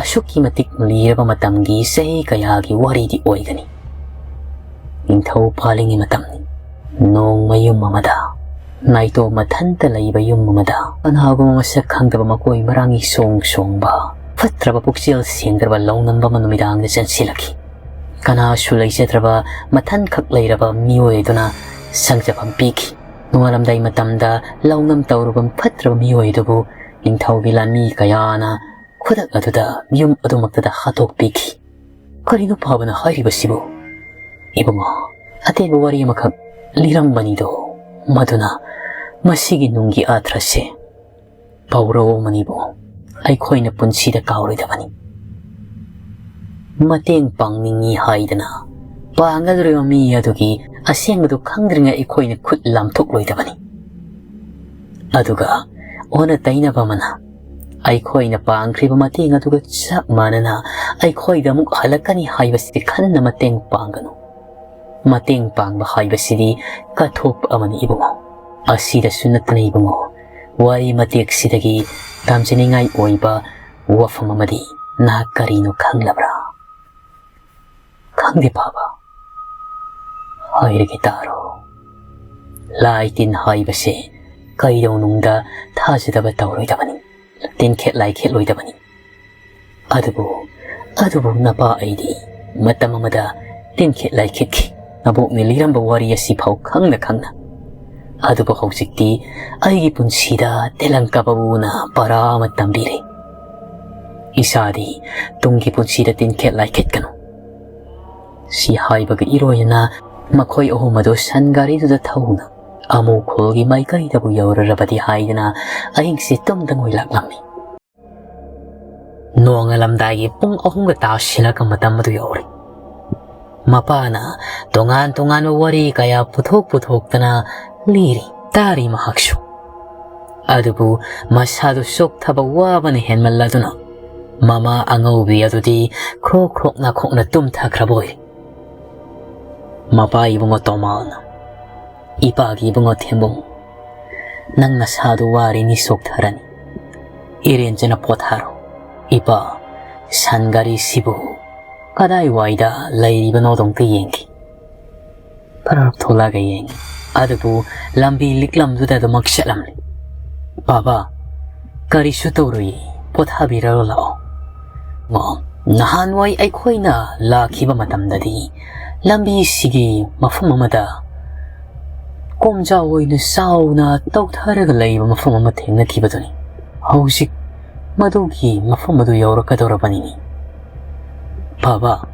ꯑꯁꯨꯛꯀꯤ ꯃꯇꯤꯛ ꯂꯤꯔꯕ ꯃꯇꯝꯒꯤ ꯆꯍꯤ ꯀꯌꯥꯒꯤ ꯋꯥꯔꯤꯗꯤ ꯑꯣꯏꯒꯅꯤ꯫ ꯅꯤꯡꯊꯧ ꯄꯥꯜꯂꯤꯉꯩ ꯃꯇꯝꯅꯤ꯫ ꯅꯣꯡꯃ ꯌꯨꯝ ꯑꯃꯗ, ꯅꯥꯏꯇꯣꯝ ꯃꯊꯟꯇ ꯂꯩꯕ ꯌꯨꯝ ꯑꯃꯗ, ꯀꯅꯥꯒꯨꯝꯕ ꯃꯁꯛ ꯈꯪꯗꯕ ꯃꯀꯣꯏ ꯃꯔꯥꯡꯒꯤ ꯁꯣꯡ ꯁꯣꯡꯕ, ꯐꯠꯇ꯭ꯔꯕ ꯄꯨꯛꯆꯦꯜ ꯁꯦꯡꯗ꯭ꯔꯕ ꯂꯧꯅꯝꯕ ꯑꯃ ꯅꯨꯃꯤꯗꯥꯡꯗ ꯆꯪꯁꯤꯜꯂꯛꯈꯤ꯫ ꯀꯅꯥꯁꯨ ꯂꯩꯖꯗ꯭ꯔꯕ ꯃꯊꯟꯈꯛ ꯂꯩꯔꯕ ꯃꯤꯑꯣꯏ ꯑꯗꯨꯅ ꯁꯪꯖꯐꯝ ꯄꯤꯈꯤ꯫ ꯅꯣꯡꯉꯥꯜꯂꯝꯗꯥꯏ ꯃꯇꯝꯗ ꯂꯧꯅꯝ ꯇꯧꯔꯨꯕ ꯐꯠꯇ꯭ꯔꯕ ꯃꯤꯑꯣꯏ ꯑꯗꯨꯕꯨ ꯅꯤꯡꯊꯧꯒꯤ ꯂꯥꯟꯃꯤ ꯀꯌꯥꯅ ꯈꯨꯗꯛ ꯑꯗꯨꯗ ꯌꯨꯝ ꯑꯗꯨꯃꯛꯇꯗ ꯍꯥꯠꯇꯣꯛꯄꯤꯈꯤ꯫ ꯀꯔꯤꯅꯣ ꯄꯥꯕꯅ ꯍꯥꯏꯔꯤꯕꯁꯤꯕꯨ? ꯏꯕꯨꯡꯉꯣ, ꯑꯇꯦꯟꯕ ꯋꯥꯔꯤ ꯑꯃꯈꯛ ꯂꯤꯔꯝꯕꯅꯤꯗꯣ, ꯃꯗꯨꯅ ꯃꯁꯤꯒꯤ ꯅꯨꯡꯒꯤ ꯑꯥꯊ꯭ꯔꯁꯦ ꯄꯥꯎꯔꯧ ꯑꯃꯅꯤꯕꯨ ꯑꯩꯈꯣꯏꯅ ꯄꯨꯟꯁꯤꯗ ꯀꯥꯎꯔꯣꯏꯗꯕꯅꯤ꯫ ꯃꯇꯦꯡ ꯄꯥꯡꯅꯤꯡꯉꯤ ꯍꯥꯏꯗꯅ ꯄꯥꯡꯒꯗꯧꯔꯤꯕ ꯃꯤ ꯑꯗꯨꯒꯤ ꯑꯁꯦꯡꯕꯗꯨ ꯈꯪꯗ꯭ꯔꯤꯉꯩ ꯑꯩꯈꯣꯏꯅ ꯈꯨꯠ ꯂꯥꯝꯊꯣꯛꯂꯣꯏꯗꯕꯅꯤ꯫ ꯑꯗꯨꯒ ꯑꯣꯟꯅ ꯇꯩꯅꯕ ꯑꯃꯅ, ꯑꯩꯈꯣꯏꯅ ꯄꯥꯡꯈ꯭ꯔꯤꯕ ꯃꯇꯦꯡ ꯑꯗꯨꯒ ꯆꯞ ꯃꯥꯟꯅꯅ ꯑꯩꯈꯣꯏꯗ ꯑꯃꯨꯛ ꯍꯜꯂꯛꯀꯅꯤ ꯍꯥꯏꯕꯁꯤ ꯈꯟꯅ ꯃꯇꯦꯡ ꯄꯥꯡꯒꯅꯨ꯫ ꯃꯇꯦꯡ ꯄꯥꯡꯕ ꯍꯥꯏꯕꯁꯤꯗꯤ ꯀꯠꯊꯣꯛꯄ ꯑꯃꯅꯤ ꯏꯕꯨꯡꯉꯣ꯫ ꯑꯁꯤꯗꯁꯨ ꯅꯠꯇꯅ ꯏꯕꯨꯡꯉꯣ, ꯋꯥꯔꯤ ꯃꯇꯦꯛꯁꯤꯗꯒꯤ ꯇꯝꯖꯅꯤꯡꯉꯥꯏ ꯑꯣꯏꯕ ꯋꯥꯐꯝ ꯑꯃꯗꯤ ꯅꯍꯥꯛ ꯀꯔꯤꯅꯣ ꯈꯪꯂꯕ꯭ꯔꯥ?" "ꯈꯪꯗꯦ ꯄꯥꯕ, ꯍꯥꯏꯔꯒꯦ ꯇꯥꯔꯣ꯫ ꯂꯥꯏ ꯇꯤꯟ ꯍꯥꯏꯕꯁꯦ ꯀꯩꯗꯧꯅꯨꯡꯗ ꯊꯥꯖꯗꯕ ꯇꯧꯔꯣꯏꯗꯕꯅꯤ, ꯇꯤꯟꯈꯦꯠ ꯂꯥꯏꯈꯦꯠꯂꯣꯏꯗꯕꯅꯤ꯫ ꯑꯗꯨꯕꯨ, ꯑꯗꯨꯕꯨ ꯅꯄꯥ ꯑꯩꯗꯤ ꯃꯇꯝ ꯑꯃꯗ ꯇꯤꯟꯈꯦꯠ ꯂꯥꯏꯈꯦꯠꯈꯤ꯫ ꯅꯕꯣꯛꯅ ꯂꯤꯔꯝꯕ ꯋꯥꯔꯤ ꯑꯁꯤ ꯐꯥꯎ ꯈꯪꯅ ꯈꯪꯅ꯫ ꯑꯗꯨꯕꯨ ꯍꯧꯖꯤꯛꯇꯤ ꯑꯩꯒꯤ ꯄꯨꯟꯁꯤꯗ ꯇꯦꯂꯪꯀꯥ ꯕꯥꯕꯨꯅ ꯄꯔꯥ ꯑꯃ ꯇꯝꯕꯤꯔꯦ꯫ ꯏꯁꯥꯗꯤ ꯇꯨꯡꯒꯤ ꯄꯨꯟꯁꯤꯗ ꯇꯤꯟꯈꯦꯠ ꯂꯥꯏꯈꯦꯠꯀꯅꯨ꯫ ꯁꯤ ꯍꯥꯏꯕꯒ ꯏꯔꯣꯏꯅꯅ ꯃꯈꯣꯏ ꯑꯍꯨꯝ ꯑꯗꯨ ꯁꯟ ꯒꯥꯔꯤꯗꯨꯗ ꯊꯧꯅ ꯑꯃꯨ ꯈꯨꯜꯒꯤ ꯃꯥꯏꯀꯩꯗꯕꯨ ꯌꯧꯔꯔꯕꯗꯤ ꯍꯥꯏꯗꯅ ꯑꯍꯤꯡꯁꯦ ꯇꯨꯝꯗ ꯉꯣꯏꯂꯥꯛꯂꯝꯃꯤ꯫ ꯅꯣꯡꯉꯥꯜꯂꯝꯗꯥꯏꯒꯤ ꯄꯨꯡ ꯑꯍꯨꯝꯒ ꯇꯥꯁꯤꯜꯂꯛꯄ ꯃꯇꯝ ꯑꯗꯨ ꯌꯧꯔꯦ꯫ ꯃꯄꯥꯅ ꯇꯣꯉꯥꯟ ꯇꯣꯉꯥꯟꯕ ꯋꯥꯔꯤ ꯀꯌꯥ ꯄꯨꯊꯣꯛ ꯄꯨꯊꯣꯛꯇꯅ ꯂꯤꯔꯤ, ꯇꯥꯔꯤ ꯃꯍꯥꯛꯁꯨ꯫ ꯑꯗꯨꯕꯨ ꯃꯁꯥꯗꯨ ꯆꯣꯛꯊꯕ ꯋꯥꯕꯅ ꯍꯦꯟꯃꯜꯂꯗꯨꯅ ꯃꯃꯥ ꯑꯉꯧꯕꯤ ꯑꯗꯨꯗꯤ ꯈ꯭ꯔꯣꯛ ꯈ꯭ꯔꯣꯛ ꯅꯥꯈꯣꯛꯅ ꯇꯨꯝꯊꯈ꯭ꯔꯕ ꯑꯣꯏꯔꯦ꯫ ꯃꯄꯥ ꯏꯕꯨꯡꯉꯣ ꯇꯣꯃꯥꯜꯅ, "ꯏꯄꯥꯒꯤ ꯏꯕꯨꯡꯉꯣ ꯊꯦꯝꯕꯨꯡ, ꯅꯪ ꯅꯁꯥꯗꯨ ꯋꯥꯔꯤꯅꯤ, ꯆꯣꯛꯊꯔꯅꯤ꯫ ꯏꯔꯦꯟꯖꯅ ꯄꯣꯊꯥꯔꯣ꯫ ꯏꯄꯥ, ꯁꯟ ꯒꯥꯔꯤꯁꯤꯕꯨ ꯀꯗꯥꯏꯋꯥꯏꯗ ꯂꯩꯔꯤꯕꯅꯣꯗꯣ ꯑꯝꯇ ꯌꯦꯡꯒꯦ꯫" ꯐꯔꯛ ꯊꯣꯛꯂꯛꯑꯒ ꯌꯦꯡꯉꯤ꯫ ꯑꯗꯨꯕꯨ ꯂꯝꯕꯤ ꯂꯤꯛꯂꯝꯗꯨꯗ ꯑꯗꯨꯃꯛ ꯆꯠꯂꯝꯂꯦ꯫ "ꯕꯥꯕꯥ, ꯀꯔꯤꯁꯨ ꯇꯧꯔꯣꯏꯌꯦ, ꯄꯣꯊꯥꯕꯤꯔꯔꯣ ꯂꯥꯛꯑꯣ꯫ ꯑꯣ, ꯅꯍꯥꯟꯋꯥꯏ ꯑꯩꯈꯣꯏꯅ ꯂꯥꯛꯈꯤꯕ ꯃꯇꯝꯗꯗꯤ ꯂꯝꯕꯤꯁꯤꯒꯤ ꯃꯐꯝ ꯑꯃꯗ ꯀꯣꯝꯖꯥꯎ ꯑꯣꯏꯅ ꯆꯥꯎꯅ ꯇꯧꯊꯔꯒ ꯂꯩꯕ ꯃꯐꯝ ꯑꯃ ꯊꯦꯡꯅꯈꯤꯕꯗꯨꯅꯤ꯫ ꯍꯧꯖꯤꯛ ꯃꯗꯨꯒꯤ ꯃꯐꯝ ꯑꯗꯨ ꯌꯧꯔꯛꯀꯗꯧꯔꯕꯅꯤꯅꯦ꯫ ꯕꯥꯕꯥ,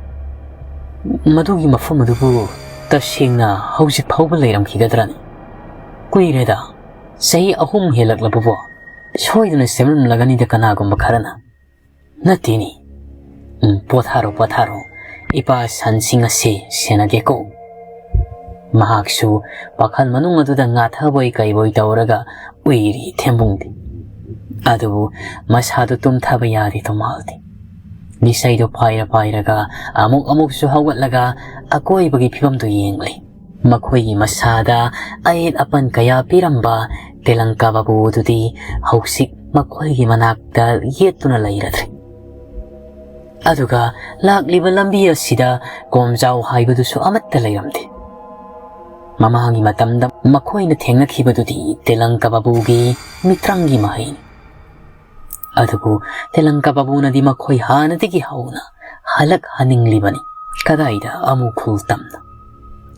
ꯃꯗꯨꯒꯤ ꯃꯐꯝ ꯑꯗꯨꯕꯨ ꯇꯁꯦꯡꯅ ꯍꯧꯖꯤꯛ ꯐꯥꯎꯕ ꯂꯩꯔꯝꯈꯤꯒꯗ꯭ꯔꯅꯤ? ꯀꯨꯏꯔꯦꯗ, ꯆꯍꯤ ꯑꯍꯨꯝ ꯍꯦꯜꯂꯛꯂꯕꯕꯨ ꯁꯣꯏꯗꯅ ꯁꯦꯝꯂꯝꯂꯒꯅꯤꯗ ꯀꯅꯥꯒꯨꯝꯕ ꯈꯔꯅ꯫" "ꯅꯠꯇꯦꯅꯤ꯫ ꯎꯝ, ꯄꯣꯊꯥꯔꯣ, ꯄꯣꯊꯥꯔꯣ꯫ ꯏꯄꯥ ꯁꯟꯁꯤꯡ ꯑꯁꯤ ꯁꯦꯟꯅꯒꯦꯀꯣ꯫" ꯃꯍꯥꯛꯁꯨ ꯋꯥꯈꯜ ꯃꯅꯨꯡ ꯑꯗꯨꯗ ꯉꯥꯊꯕꯣꯏ ꯀꯩꯕꯣꯏ ꯇꯧꯔꯒ ꯎꯏꯔꯤ ꯊꯦꯝꯕꯨꯡꯗꯤ꯫ ꯑꯗꯨꯕꯨ ꯃꯁꯥꯗꯨ ꯇꯨꯝꯊꯕ ꯌꯥꯗꯦ ꯇꯣꯃꯥꯜꯗꯤ꯫ ꯂꯤꯆꯩꯗꯨ ꯄꯥꯏꯔ ꯄꯥꯏꯔꯒ ꯑꯃꯨꯛ ꯑꯃꯨꯛꯁꯨ ꯍꯧꯒꯠꯂꯒ ꯑꯀꯣꯏꯕꯒꯤ ꯐꯤꯕꯝꯗꯨ ꯌꯦꯡꯂꯤ꯫ ꯃꯈꯣꯏꯒꯤ ꯃꯁꯥꯗ ꯑꯌꯦꯠ ꯑꯄꯟ ꯀꯌꯥ ꯄꯤꯔꯝꯕ ꯇꯦꯂꯪꯀꯥ ꯕꯥꯕꯨ ꯑꯗꯨꯗꯤ ꯍꯧꯖꯤꯛ ꯃꯈꯣꯏꯒꯤ ꯃꯅꯥꯛꯇ ꯌꯦꯠꯇꯨꯅ ꯂꯩꯔꯗ꯭ꯔꯦ꯫ ꯑꯗꯨꯒ ꯂꯥꯛꯂꯤꯕ ꯂꯝꯕꯤ ꯑꯁꯤꯗ ꯀꯣꯝꯖꯥꯎ ꯍꯥꯏꯕꯗꯨꯁꯨ ꯑꯃꯠꯇ ꯂꯩꯔꯝꯗꯦ꯫ ꯃꯃꯥꯡꯒꯤ ꯃꯇꯝꯗ ꯃꯈꯣꯏꯅ ꯊꯦꯡꯅꯈꯤꯕꯗꯨꯗꯤ ꯇꯦꯂꯪꯀꯥ ꯕꯥꯕꯨꯒꯤ ꯃꯤꯇ꯭ꯔꯪꯒꯤ ꯃꯍꯩꯅꯤ꯫ ꯑꯗꯨꯕꯨ ꯇꯦꯂꯪꯀꯥ ꯕꯥꯕꯨꯅꯗꯤ ꯃꯈꯣꯏ ꯍꯥꯟꯅꯗꯒꯤ ꯍꯧꯅ ꯍꯜꯂꯛꯍꯟꯅꯤꯡꯂꯤꯕꯅꯤ꯫ ꯀꯗꯥꯏꯗ ꯑꯃꯨꯛ ꯈꯨꯜ ꯇꯝꯅ?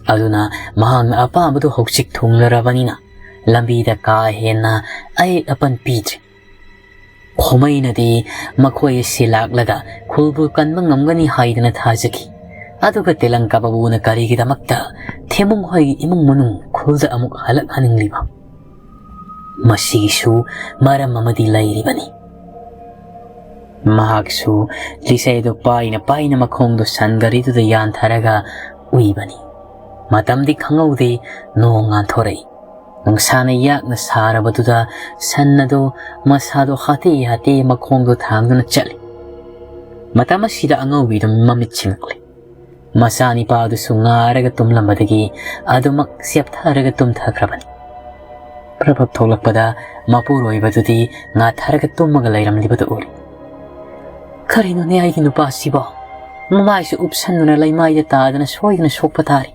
ꯑꯗꯨꯅ ꯃꯍꯥꯛꯅ ꯑꯄꯥꯝꯕꯗꯨ ꯍꯧꯖꯤꯛ ꯊꯨꯡꯂꯔꯕꯅꯤꯅ ꯂꯝꯕꯤꯗ ꯀꯥ ꯍꯦꯟꯅ ꯑꯌꯦꯠ ꯑꯄꯟ ꯄꯤꯗ꯭ꯔꯦ꯫ ꯈꯣꯃꯩꯅꯗꯤ ꯃꯈꯣꯏ ꯑꯁꯤ ꯂꯥꯛꯂꯒ ꯈꯨꯜꯕꯨ ꯀꯟꯕ ꯉꯝꯒꯅꯤ ꯍꯥꯏꯗꯅ ꯊꯥꯖꯈꯤ꯫ ꯑꯗꯨꯒ ꯇꯦꯂꯪ ꯀꯕꯕꯨꯅ ꯀꯔꯤꯒꯤꯗꯃꯛꯇ ꯊꯦꯝꯕꯨꯡ ꯍꯣꯏꯒꯤ ꯏꯃꯨꯡ ꯃꯅꯨꯡ ꯈꯨꯜꯗ ꯑꯃꯨꯛ ꯍꯜꯂꯛꯍꯟꯅꯤꯡꯂꯤꯕ? ꯃꯁꯤꯒꯤꯁꯨ ꯃꯔꯝ ꯑꯃꯗꯤ ꯂꯩꯔꯤꯕꯅꯤ꯫ ꯃꯍꯥꯛꯁꯨ ꯂꯤꯆꯩꯗꯨ ꯄꯥꯏꯅ ꯄꯥꯏꯅ ꯃꯈꯣꯡꯗꯨ ꯁꯟ ꯒꯥꯔꯤꯗꯨꯗ ꯌꯥꯟꯊꯔꯒ ꯎꯏꯕꯅꯤ꯫ ꯃꯇꯝꯗꯤ ꯈꯪꯍꯧꯗꯦ, ꯅꯣꯡ ꯉꯥꯟꯊꯣꯔꯛꯏ꯫ ꯅꯨꯡꯁꯥꯅ ꯌꯥꯛꯅ ꯁꯥꯔꯕꯗꯨꯗ ꯁꯟ ꯑꯗꯨ ꯃꯁꯥꯗꯣ ꯍꯥꯇꯦ ꯍꯥꯇꯦ ꯃꯈꯣꯡꯗꯣ ꯊꯥꯡꯗꯨꯅ ꯆꯠꯂꯤ꯫ ꯃꯇꯝ ꯑꯁꯤꯗ ꯑꯉꯧꯕꯤꯗꯨ ꯃꯃꯤꯠ ꯁꯤꯡꯂꯛꯂꯤ꯫ ꯃꯆꯥꯅꯤꯄꯥꯗꯨꯁꯨ ꯉꯥꯔꯒ ꯇꯨꯝꯂꯝꯕꯗꯒꯤ ꯑꯗꯨꯃꯛ ꯆꯦꯞꯊꯔꯒ ꯇꯨꯝꯊꯈ꯭ꯔꯕꯅꯤ꯫ ꯄ꯭ꯔꯚꯞ ꯊꯣꯛꯂꯛꯄꯗ ꯃꯄꯨꯔꯣꯏꯕꯗꯨꯗꯤ ꯉꯥꯊꯔꯒ ꯇꯨꯝꯃꯒ ꯂꯩꯔꯝꯂꯤꯕꯗꯨ ꯎꯔꯤ꯫ "ꯀꯔꯤꯅꯣꯅꯦ ꯑꯩꯒꯤ ꯅꯨꯄꯥꯁꯤꯕꯣ? ꯃꯃꯥꯏꯁꯨ ꯎꯞꯁꯟꯗꯨꯅ ꯂꯩꯃꯥꯏꯗ ꯇꯥꯗꯅ ꯁꯣꯏꯗꯅ ꯁꯣꯛꯄ ꯇꯥꯔꯦ꯫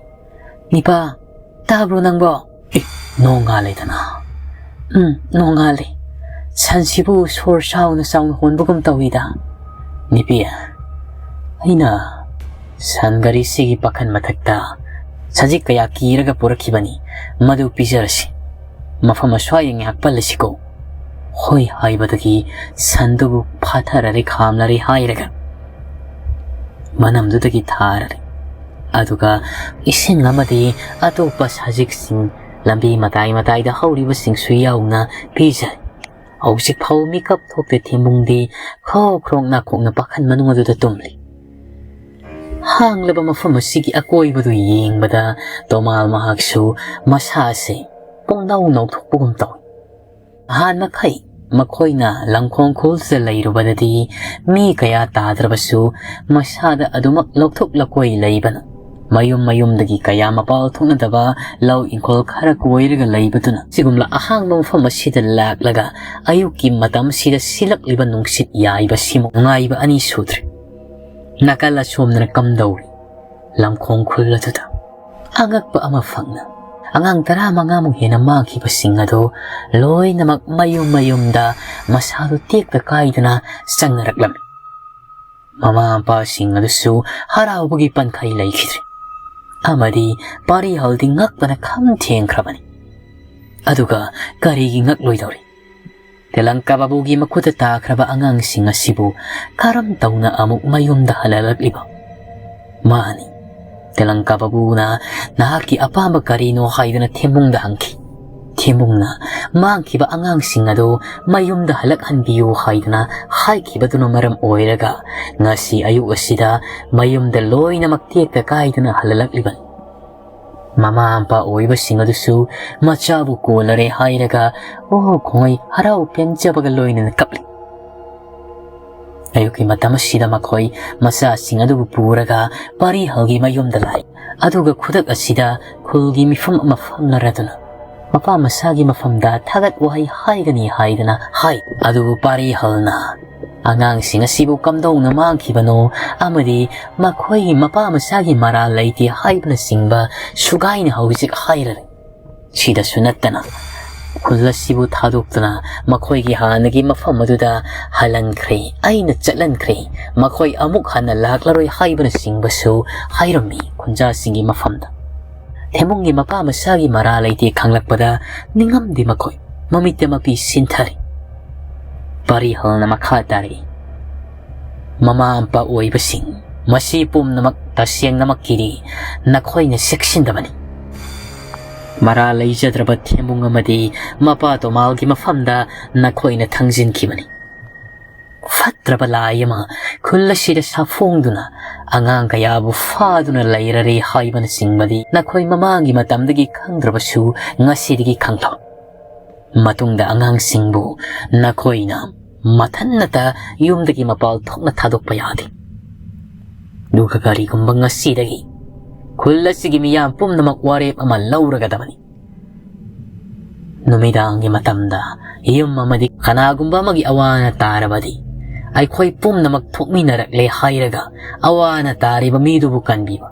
ꯅꯤꯄꯥ, ꯇꯥꯕ꯭ꯔꯣ ꯅꯪꯕꯣ?" "ꯑꯦ, ꯅꯣꯡ ꯉꯥꯜꯂꯦꯗꯅ!" "ꯎꯝ, ꯅꯣꯡ ꯉꯥꯜꯂꯦ꯫ ꯁꯟꯁꯤꯕꯨ ꯁꯣꯔ ꯆꯥꯎꯅ ꯆꯥꯎꯅ ꯍꯣꯟꯕꯒꯨꯝ ꯇꯧꯏꯗ꯫" "ꯅꯤꯄꯤ, ꯑꯩꯅ ꯁꯟ ꯒꯥꯔꯤꯁꯤꯒꯤ ꯄꯥꯈꯟ ꯃꯊꯛꯇ ꯁꯖꯤꯛ ꯀꯌꯥ ꯀꯤꯔꯒ ꯄꯨꯔꯛꯈꯤꯕꯅꯤ, ꯃꯗꯨ ꯄꯤꯖꯔꯁꯤ꯫ ꯃꯐꯝ ꯑꯁ꯭ꯋꯥꯏꯗ ꯉꯥꯏꯍꯥꯛ ꯄꯜꯂꯁꯤꯀꯣ꯫" ꯍꯣꯏ ꯍꯥꯏꯕꯗꯒꯤ ꯁꯟꯗꯨꯕꯨ ꯐꯥꯊꯔꯔꯦ ꯈꯥꯝꯂꯔꯦ ꯍꯥꯏꯔꯒ ꯃꯅꯝꯗꯨꯗꯒꯤ ꯊꯥꯔꯔꯦ꯫ ꯑꯗꯨꯒ ꯏꯁꯤꯡ ꯑꯃꯗꯤ ꯑꯇꯣꯞꯄ ꯁꯖꯤꯛꯁꯤꯡ, ꯂꯝꯕꯤ ꯃꯇꯥꯏ ꯃꯇꯥꯏꯗ ꯍꯧꯔꯤꯕꯁꯤꯡꯁꯨ ꯌꯥꯎꯅ ꯄꯤꯖꯩ꯫ ꯍꯧꯖꯤꯛ ꯐꯥꯎ ꯃꯤꯀꯞ ꯊꯣꯛꯇꯦ ꯊꯦꯝꯕꯨꯡꯗꯤ꯫ ꯈ꯭ꯔꯣꯛ ꯈ꯭ꯔꯣꯛ ꯅꯥꯈꯣꯛꯅ ꯄꯥꯈꯟ ꯃꯅꯨꯡ ꯑꯗꯨꯗ ꯇꯨꯝꯂꯤ꯫ ꯍꯥꯡꯂꯕ ꯃꯐꯝ ꯑꯁꯤꯒꯤ ꯑꯀꯣꯏꯕꯗꯨ ꯌꯦꯡꯕꯗ ꯇꯣꯃꯥꯜ ꯃꯍꯥꯛꯁꯨ ꯃꯁꯥꯁꯦ ꯄꯨꯡꯅꯧ ꯅꯧꯊꯣꯛꯄꯒꯨꯝ ꯇꯧꯏ꯫ ꯑꯍꯥꯟꯕꯈꯩ ꯃꯈꯣꯏꯅ ꯂꯝꯈꯣꯡ ꯈꯨꯜꯁꯤꯗ ꯂꯩꯔꯨꯕꯗꯗꯤ ꯃꯤ ꯀꯌꯥ ꯇꯥꯗ꯭ꯔꯕꯁꯨ ꯃꯁꯥꯗ ꯑꯗꯨꯃꯛ ꯂꯧꯊꯣꯛ ꯂꯀꯣꯏ ꯂꯩꯕꯅ ꯃꯌꯨꯝ ꯃꯌꯨꯝꯗꯒꯤ ꯀꯌꯥ ꯃꯄꯥꯜ ꯊꯣꯛꯅꯗꯕ ꯂꯧ ꯏꯪꯈꯣꯜ ꯈꯔ ꯀꯣꯏꯔꯒ ꯂꯩꯕꯗꯨꯅ ꯁꯤꯒꯨꯝꯂ ꯑꯍꯥꯡꯕ ꯃꯐꯝ ꯑꯁꯤꯗ ꯂꯥꯛꯂꯒ ꯑꯌꯨꯛꯀꯤ ꯃꯇꯝꯁꯤꯗ ꯁꯤꯜꯂꯛꯂꯤꯕ ꯅꯨꯡꯁꯤꯠ ꯌꯥꯏꯕꯁꯤꯃꯨꯛ ꯅꯨꯡꯉꯥꯏꯕ ꯑꯅꯤ ꯁꯨꯗ꯭ꯔꯦ꯫ ꯅꯥꯀꯜ ꯑꯁꯣꯝꯗꯅ ꯀꯝꯗꯧꯔꯤ? ꯂꯝꯈꯣꯡ ꯈꯨꯜ ꯑꯗꯨꯗ ꯑꯉꯛꯄ ꯑꯃ ꯐꯪꯅ ꯑꯉꯥꯡ ꯇꯔꯥꯃꯉꯥꯃꯨꯛ ꯍꯦꯟꯅ ꯃꯥꯡꯈꯤꯕꯁꯤꯡ ꯑꯗꯨ ꯂꯣꯏꯅꯃꯛ ꯃꯌꯨꯝ ꯃꯌꯨꯝꯗ ꯃꯁꯥꯗꯨ ꯇꯦꯛꯇ ꯀꯥꯏꯗꯅ ꯆꯪꯅꯔꯛꯂꯝꯃꯤ꯫ ꯃꯃꯥ ꯃꯄꯥꯁꯤꯡ ꯑꯗꯨꯁꯨ ꯍꯔꯥꯎꯕꯒꯤ ꯄꯟꯈꯩ ꯂꯩꯈꯤꯗ꯭ꯔꯦ꯫ ꯑꯃꯗꯤ ꯄꯥꯔꯤꯍꯜꯗꯤ ꯉꯛꯄꯅ ꯈꯝ ꯊꯦꯡꯈ꯭ꯔꯕꯅꯤ꯫ ꯑꯗꯨꯒ ꯀꯔꯤꯒꯤ ꯉꯛꯂꯣꯏꯗꯧꯔꯤ? ꯇꯦꯂꯪꯀꯥ ꯕꯥꯕꯨꯒꯤ ꯃꯈꯨꯠꯇ ꯇꯥꯈ꯭ꯔꯕ ꯑꯉꯥꯡꯁꯤꯡ ꯑꯁꯤꯕꯨ ꯀꯔꯝ ꯇꯧꯅ ꯑꯃꯨꯛ ꯃꯌꯨꯝꯗ ꯍꯜꯍꯜꯂꯛꯂꯤꯕ? ꯃꯥꯅꯤ, ꯇꯦꯂꯪꯀꯥ ꯕꯥꯕꯨꯅ ꯅꯍꯥꯛꯀꯤ ꯑꯄꯥꯝꯕ ꯀꯔꯤꯅꯣ ꯍꯥꯏꯗꯨꯅ ꯊꯦꯝꯕꯨꯡꯗ ꯍꯪꯈꯤ꯫ ꯊꯦꯝꯕꯨꯡꯅ ꯃꯥꯡꯈꯤꯕ ꯑꯉꯥꯡꯁꯤꯡ ꯑꯗꯨ ꯃꯌꯨꯝꯗ ꯍꯜꯂꯛꯍꯟꯕꯤꯌꯨ ꯍꯥꯏꯗꯨꯅ ꯍꯥꯏꯈꯤꯕꯗꯨꯅ ꯃꯔꯝ ꯑꯣꯏꯔꯒ ꯉꯁꯤ ꯑꯌꯨꯛ ꯑꯁꯤꯗ ꯃꯌꯨꯝꯗ ꯂꯣꯏꯅꯃꯛ ꯇꯦꯛꯇ ꯀꯥꯏꯗꯅ ꯍꯜꯂꯛꯂꯤꯕꯅꯤ꯫ ꯃꯃꯥ ꯃꯄꯥ ꯑꯣꯏꯕꯁꯤꯡ ꯑꯗꯨꯁꯨ ꯃꯆꯥꯕꯨ ꯀꯣꯜꯂꯔꯦ ꯍꯥꯏꯔꯒ ꯑꯣ ꯈꯣꯡꯉꯩ ꯍꯔꯥꯎ ꯄꯦꯟꯖꯕꯒ ꯂꯣꯏꯅꯅ ꯀꯞꯂꯤ꯫ ꯑꯌꯨꯛꯀꯤ ꯃꯇꯝ ꯑꯁꯤꯗ ꯃꯈꯣꯏ ꯃꯆꯥꯁꯤꯡ ꯑꯗꯨꯕꯨ ꯄꯨꯔꯒ ꯄꯥꯔꯤꯍꯜꯒꯤ ꯃꯌꯨꯝꯗ ꯂꯥꯛꯏ꯫ ꯑꯗꯨꯒ ꯈꯨꯗꯛ ꯑꯁꯤꯗ ꯈꯨꯜꯒꯤ ꯃꯤꯐꯝ ꯑꯃ ꯐꯝꯅꯔꯗꯨꯅ ꯃꯄꯥ ꯃꯆꯥꯒꯤ ꯃꯐꯝꯗ ꯊꯥꯒꯠ ꯋꯥꯍꯩ ꯍꯥꯏꯒꯅꯤ ꯍꯥꯏꯗꯅ ꯍꯥꯏ꯫ ꯑꯗꯨꯕꯨ ꯄꯥꯔꯤꯍꯜꯅ ꯑꯉꯥꯡꯁꯤꯡ ꯑꯁꯤꯕꯨ ꯀꯝꯗꯧꯅ ꯃꯥꯡꯈꯤꯕꯅꯣ ꯑꯃꯗꯤ ꯃꯈꯣꯏꯒꯤ ꯃꯄꯥ ꯃꯆꯥꯒꯤ ꯃꯔꯥꯜ ꯂꯩꯇꯦ ꯍꯥꯏꯕꯅꯆꯤꯡꯕ ꯁꯨꯒꯥꯏꯅ ꯍꯧꯖꯤꯛ ꯍꯥꯏꯔꯔꯦ꯫ ꯁꯤꯗꯁꯨ ꯅꯠꯇꯅ ꯈꯨꯜ ꯑꯁꯤꯕꯨ ꯊꯥꯗꯣꯛꯇꯨꯅ ꯃꯈꯣꯏꯒꯤ ꯍꯥꯟꯅꯒꯤ ꯃꯐꯝ ꯑꯗꯨꯗ ꯍꯜꯍꯟꯈ꯭ꯔꯦ, ꯑꯩꯅ ꯆꯠꯍꯟꯈ꯭ꯔꯦ, ꯃꯈꯣꯏ ꯑꯃꯨꯛ ꯍꯟꯅ ꯂꯥꯛꯂꯔꯣꯏ ꯍꯥꯏꯕꯅꯆꯤꯡꯕꯁꯨ ꯍꯥꯏꯔꯝꯃꯤ ꯈꯨꯟꯖꯥꯁꯤꯡꯒꯤ ꯃꯐꯝꯗ꯫ ꯊꯦꯝꯕꯨꯡꯒꯤ ꯃꯄꯥ ꯃꯆꯥꯒꯤ ꯃꯔꯥ ꯂꯩꯇꯦ ꯈꯪꯂꯛꯄꯗ ꯅꯤꯡꯉꯝꯗꯦ ꯃꯈꯣꯏ꯫ ꯃꯃꯤꯠꯇ ꯃꯄꯤ ꯁꯤꯟꯊꯔꯤ꯫ ꯄꯥꯔꯤꯍꯜꯅ ꯃꯈꯥ ꯇꯥꯔꯛꯏ, "ꯃꯃꯥ ꯃꯄꯥ ꯑꯣꯏꯕꯁꯤꯡ, ꯃꯁꯤ ꯄꯨꯝꯅꯃꯛ ꯇꯁꯦꯡꯅꯃꯛꯀꯤꯗꯤ ꯅꯈꯣꯏꯅ ꯆꯦꯛꯁꯤꯟꯗꯕꯅꯤ꯫ ꯃꯔꯥ ꯂꯩꯖꯗ꯭ꯔꯕ ꯊꯦꯝꯕꯨꯡ ꯑꯃꯗꯤ ꯃꯄꯥ ꯇꯣꯃꯥꯜꯒꯤ ꯃꯐꯝꯗ ꯅꯈꯣꯏꯅ ꯊꯪꯖꯤꯟꯈꯤꯕꯅꯤ꯫ ꯐꯠꯇ꯭ꯔꯕ ꯂꯥꯏ ꯑꯃ ꯈꯨꯜ ꯑꯁꯤꯗ ꯁꯥꯐꯣꯡꯗꯨꯅ ꯑꯉꯥꯡ ꯀꯌꯥꯕꯨ ꯐꯥꯗꯨꯅ ꯂꯩꯔꯔꯦ ꯍꯥꯏꯕꯅꯆꯤꯡꯕꯗꯤ ꯅꯈꯣꯏ ꯃꯃꯥꯡꯒꯤ ꯃꯇꯝꯗꯒꯤ ꯈꯪꯗ꯭ꯔꯕꯁꯨ ꯉꯁꯤꯗꯒꯤ ꯈꯪꯂꯣ꯫ ꯃꯇꯨꯡꯗ ꯑꯉꯥꯡꯁꯤꯡꯕꯨ ꯅꯈꯣꯏꯅ ꯃꯊꯟꯅꯇ ꯌꯨꯝꯗꯒꯤ ꯃꯄꯥꯜ ꯊꯣꯛꯅ ꯊꯥꯗꯣꯛꯄ ꯌꯥꯗꯦ꯫ ꯑꯗꯨꯒ ꯀꯔꯤꯒꯨꯝꯕ ꯉꯁꯤꯗꯒꯤ ꯈꯨꯜ ꯑꯁꯤꯒꯤ ꯃꯤꯌꯥꯝ ꯄꯨꯝꯅꯃꯛ ꯋꯥꯔꯦꯞ ꯑꯃ ꯂꯧꯔꯒꯗꯕꯅꯤ꯫ ꯅꯨꯃꯤꯗꯥꯡꯒꯤ ꯃꯇꯝꯗ ꯌꯨꯝ ꯑꯃꯗꯤ ꯀꯅꯥꯒꯨꯝꯕ ꯑꯃꯒꯤ ꯑꯋꯥ ꯑꯅꯥ ꯇꯥꯔꯕꯗꯤ ꯑꯩꯈꯣꯏ ꯄꯨꯝꯅꯃꯛ ꯊꯣꯛꯃꯤꯟꯅꯔꯛꯂꯦ ꯍꯥꯏꯔꯒ ꯑꯋꯥ ꯑꯅꯥ ꯇꯥꯔꯤꯕ ꯃꯤꯗꯨꯕꯨ ꯀꯟꯕꯤꯕ꯫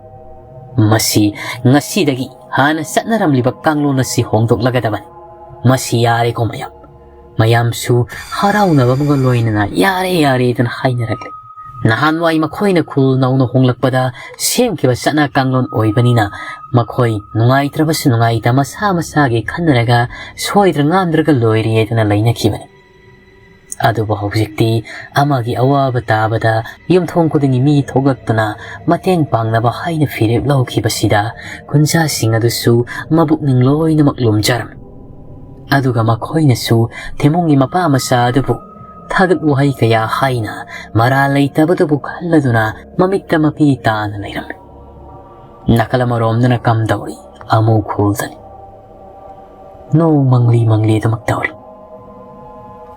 ꯃꯁꯤ ꯉꯁꯤꯗꯒꯤ ꯍꯥꯟꯅ ꯆꯠꯅꯔꯝꯂꯤꯕ ꯀꯥꯡꯂꯣꯟ ꯑꯁꯤ ꯍꯣꯡꯗꯣꯛꯂꯒꯗꯕꯅꯤ꯫ ꯃꯁꯤ ꯌꯥꯔꯦꯀꯣ ꯃꯌꯥꯝ?" ꯃꯌꯥꯝꯁꯨ ꯍꯔꯥꯎꯅꯕ ꯑꯃꯒ ꯂꯣꯏꯅꯅ "ꯌꯥꯔꯦ, ꯌꯥꯔꯦ" ꯑꯗꯨꯅ ꯍꯥꯏꯅꯔꯛꯂꯦ꯫ ꯅꯍꯥꯟꯋꯥꯏ ꯃꯈꯣꯏꯅ ꯈꯨꯜ ꯅꯧꯅ ꯍꯣꯡꯂꯛꯄꯗ ꯁꯦꯝꯈꯤꯕ ꯆꯠꯅ ꯀꯥꯡꯂꯣꯟ ꯑꯣꯏꯕꯅꯤꯅ ꯃꯈꯣꯏ ꯅꯨꯡꯉꯥꯏꯇ꯭ꯔꯕꯁꯨ ꯅꯨꯡꯉꯥꯏꯇ ꯃꯁꯥ ꯃꯁꯥꯒꯤ ꯈꯟꯅꯔꯒ ꯁꯣꯏꯗ꯭ꯔ ꯉꯥꯝꯗ꯭ꯔꯒ ꯂꯣꯏꯔꯦꯗꯅ ꯂꯩꯅꯈꯤꯕꯅꯤ꯫ ꯑꯗꯨꯕꯨ ꯍꯧꯖꯤꯛꯇꯤ ꯑꯃꯒꯤ ꯑꯋꯥꯕ ꯇꯥꯕꯗ ꯌꯨꯝꯊꯣꯡ ꯈꯨꯗꯤꯡꯒꯤ ꯃꯤ ꯊꯣꯛꯂꯛꯇꯨꯅ ꯃꯇꯦꯡ ꯄꯥꯡꯅꯕ ꯍꯥꯏꯅ ꯐꯤꯔꯦꯞ ꯂꯧꯈꯤꯕꯁꯤꯗ ꯈꯨꯟꯖꯥꯁꯤꯡ ꯑꯗꯨꯁꯨ ꯃꯕꯨꯛꯅꯤꯡ ꯂꯣꯏꯅꯃꯛ ꯂꯨꯝꯖꯔꯝꯃꯤ꯫ ꯑꯗꯨꯒ ꯃꯈꯣꯏꯅꯁꯨ ꯊꯦꯃꯨꯡꯒꯤ ꯃꯄꯥ ꯃꯆꯥ ꯑꯗꯨꯕꯨ ꯊꯥꯒꯠ ꯋꯥꯍꯩ ꯀꯌꯥ ꯍꯥꯏꯅ ꯃꯔꯥꯜ ꯂꯩꯇꯕꯗꯨꯕꯨ ꯈꯜꯂꯗꯨꯅ ꯃꯃꯤꯠꯇ ꯃꯄꯤ ꯇꯥꯅ ꯂꯩꯔꯝꯃꯤ꯫ ꯅꯥꯀꯜ ꯑꯃꯔꯣꯝꯗꯅ ꯀꯝꯗꯧꯔꯤ ꯑꯃꯨ ꯈꯨꯜꯗꯅꯤ꯫ ꯅꯣꯡ ꯃꯪꯂꯤ ꯃꯪꯂꯤ ꯑꯗꯨꯃꯛ ꯇꯧꯔꯤ꯫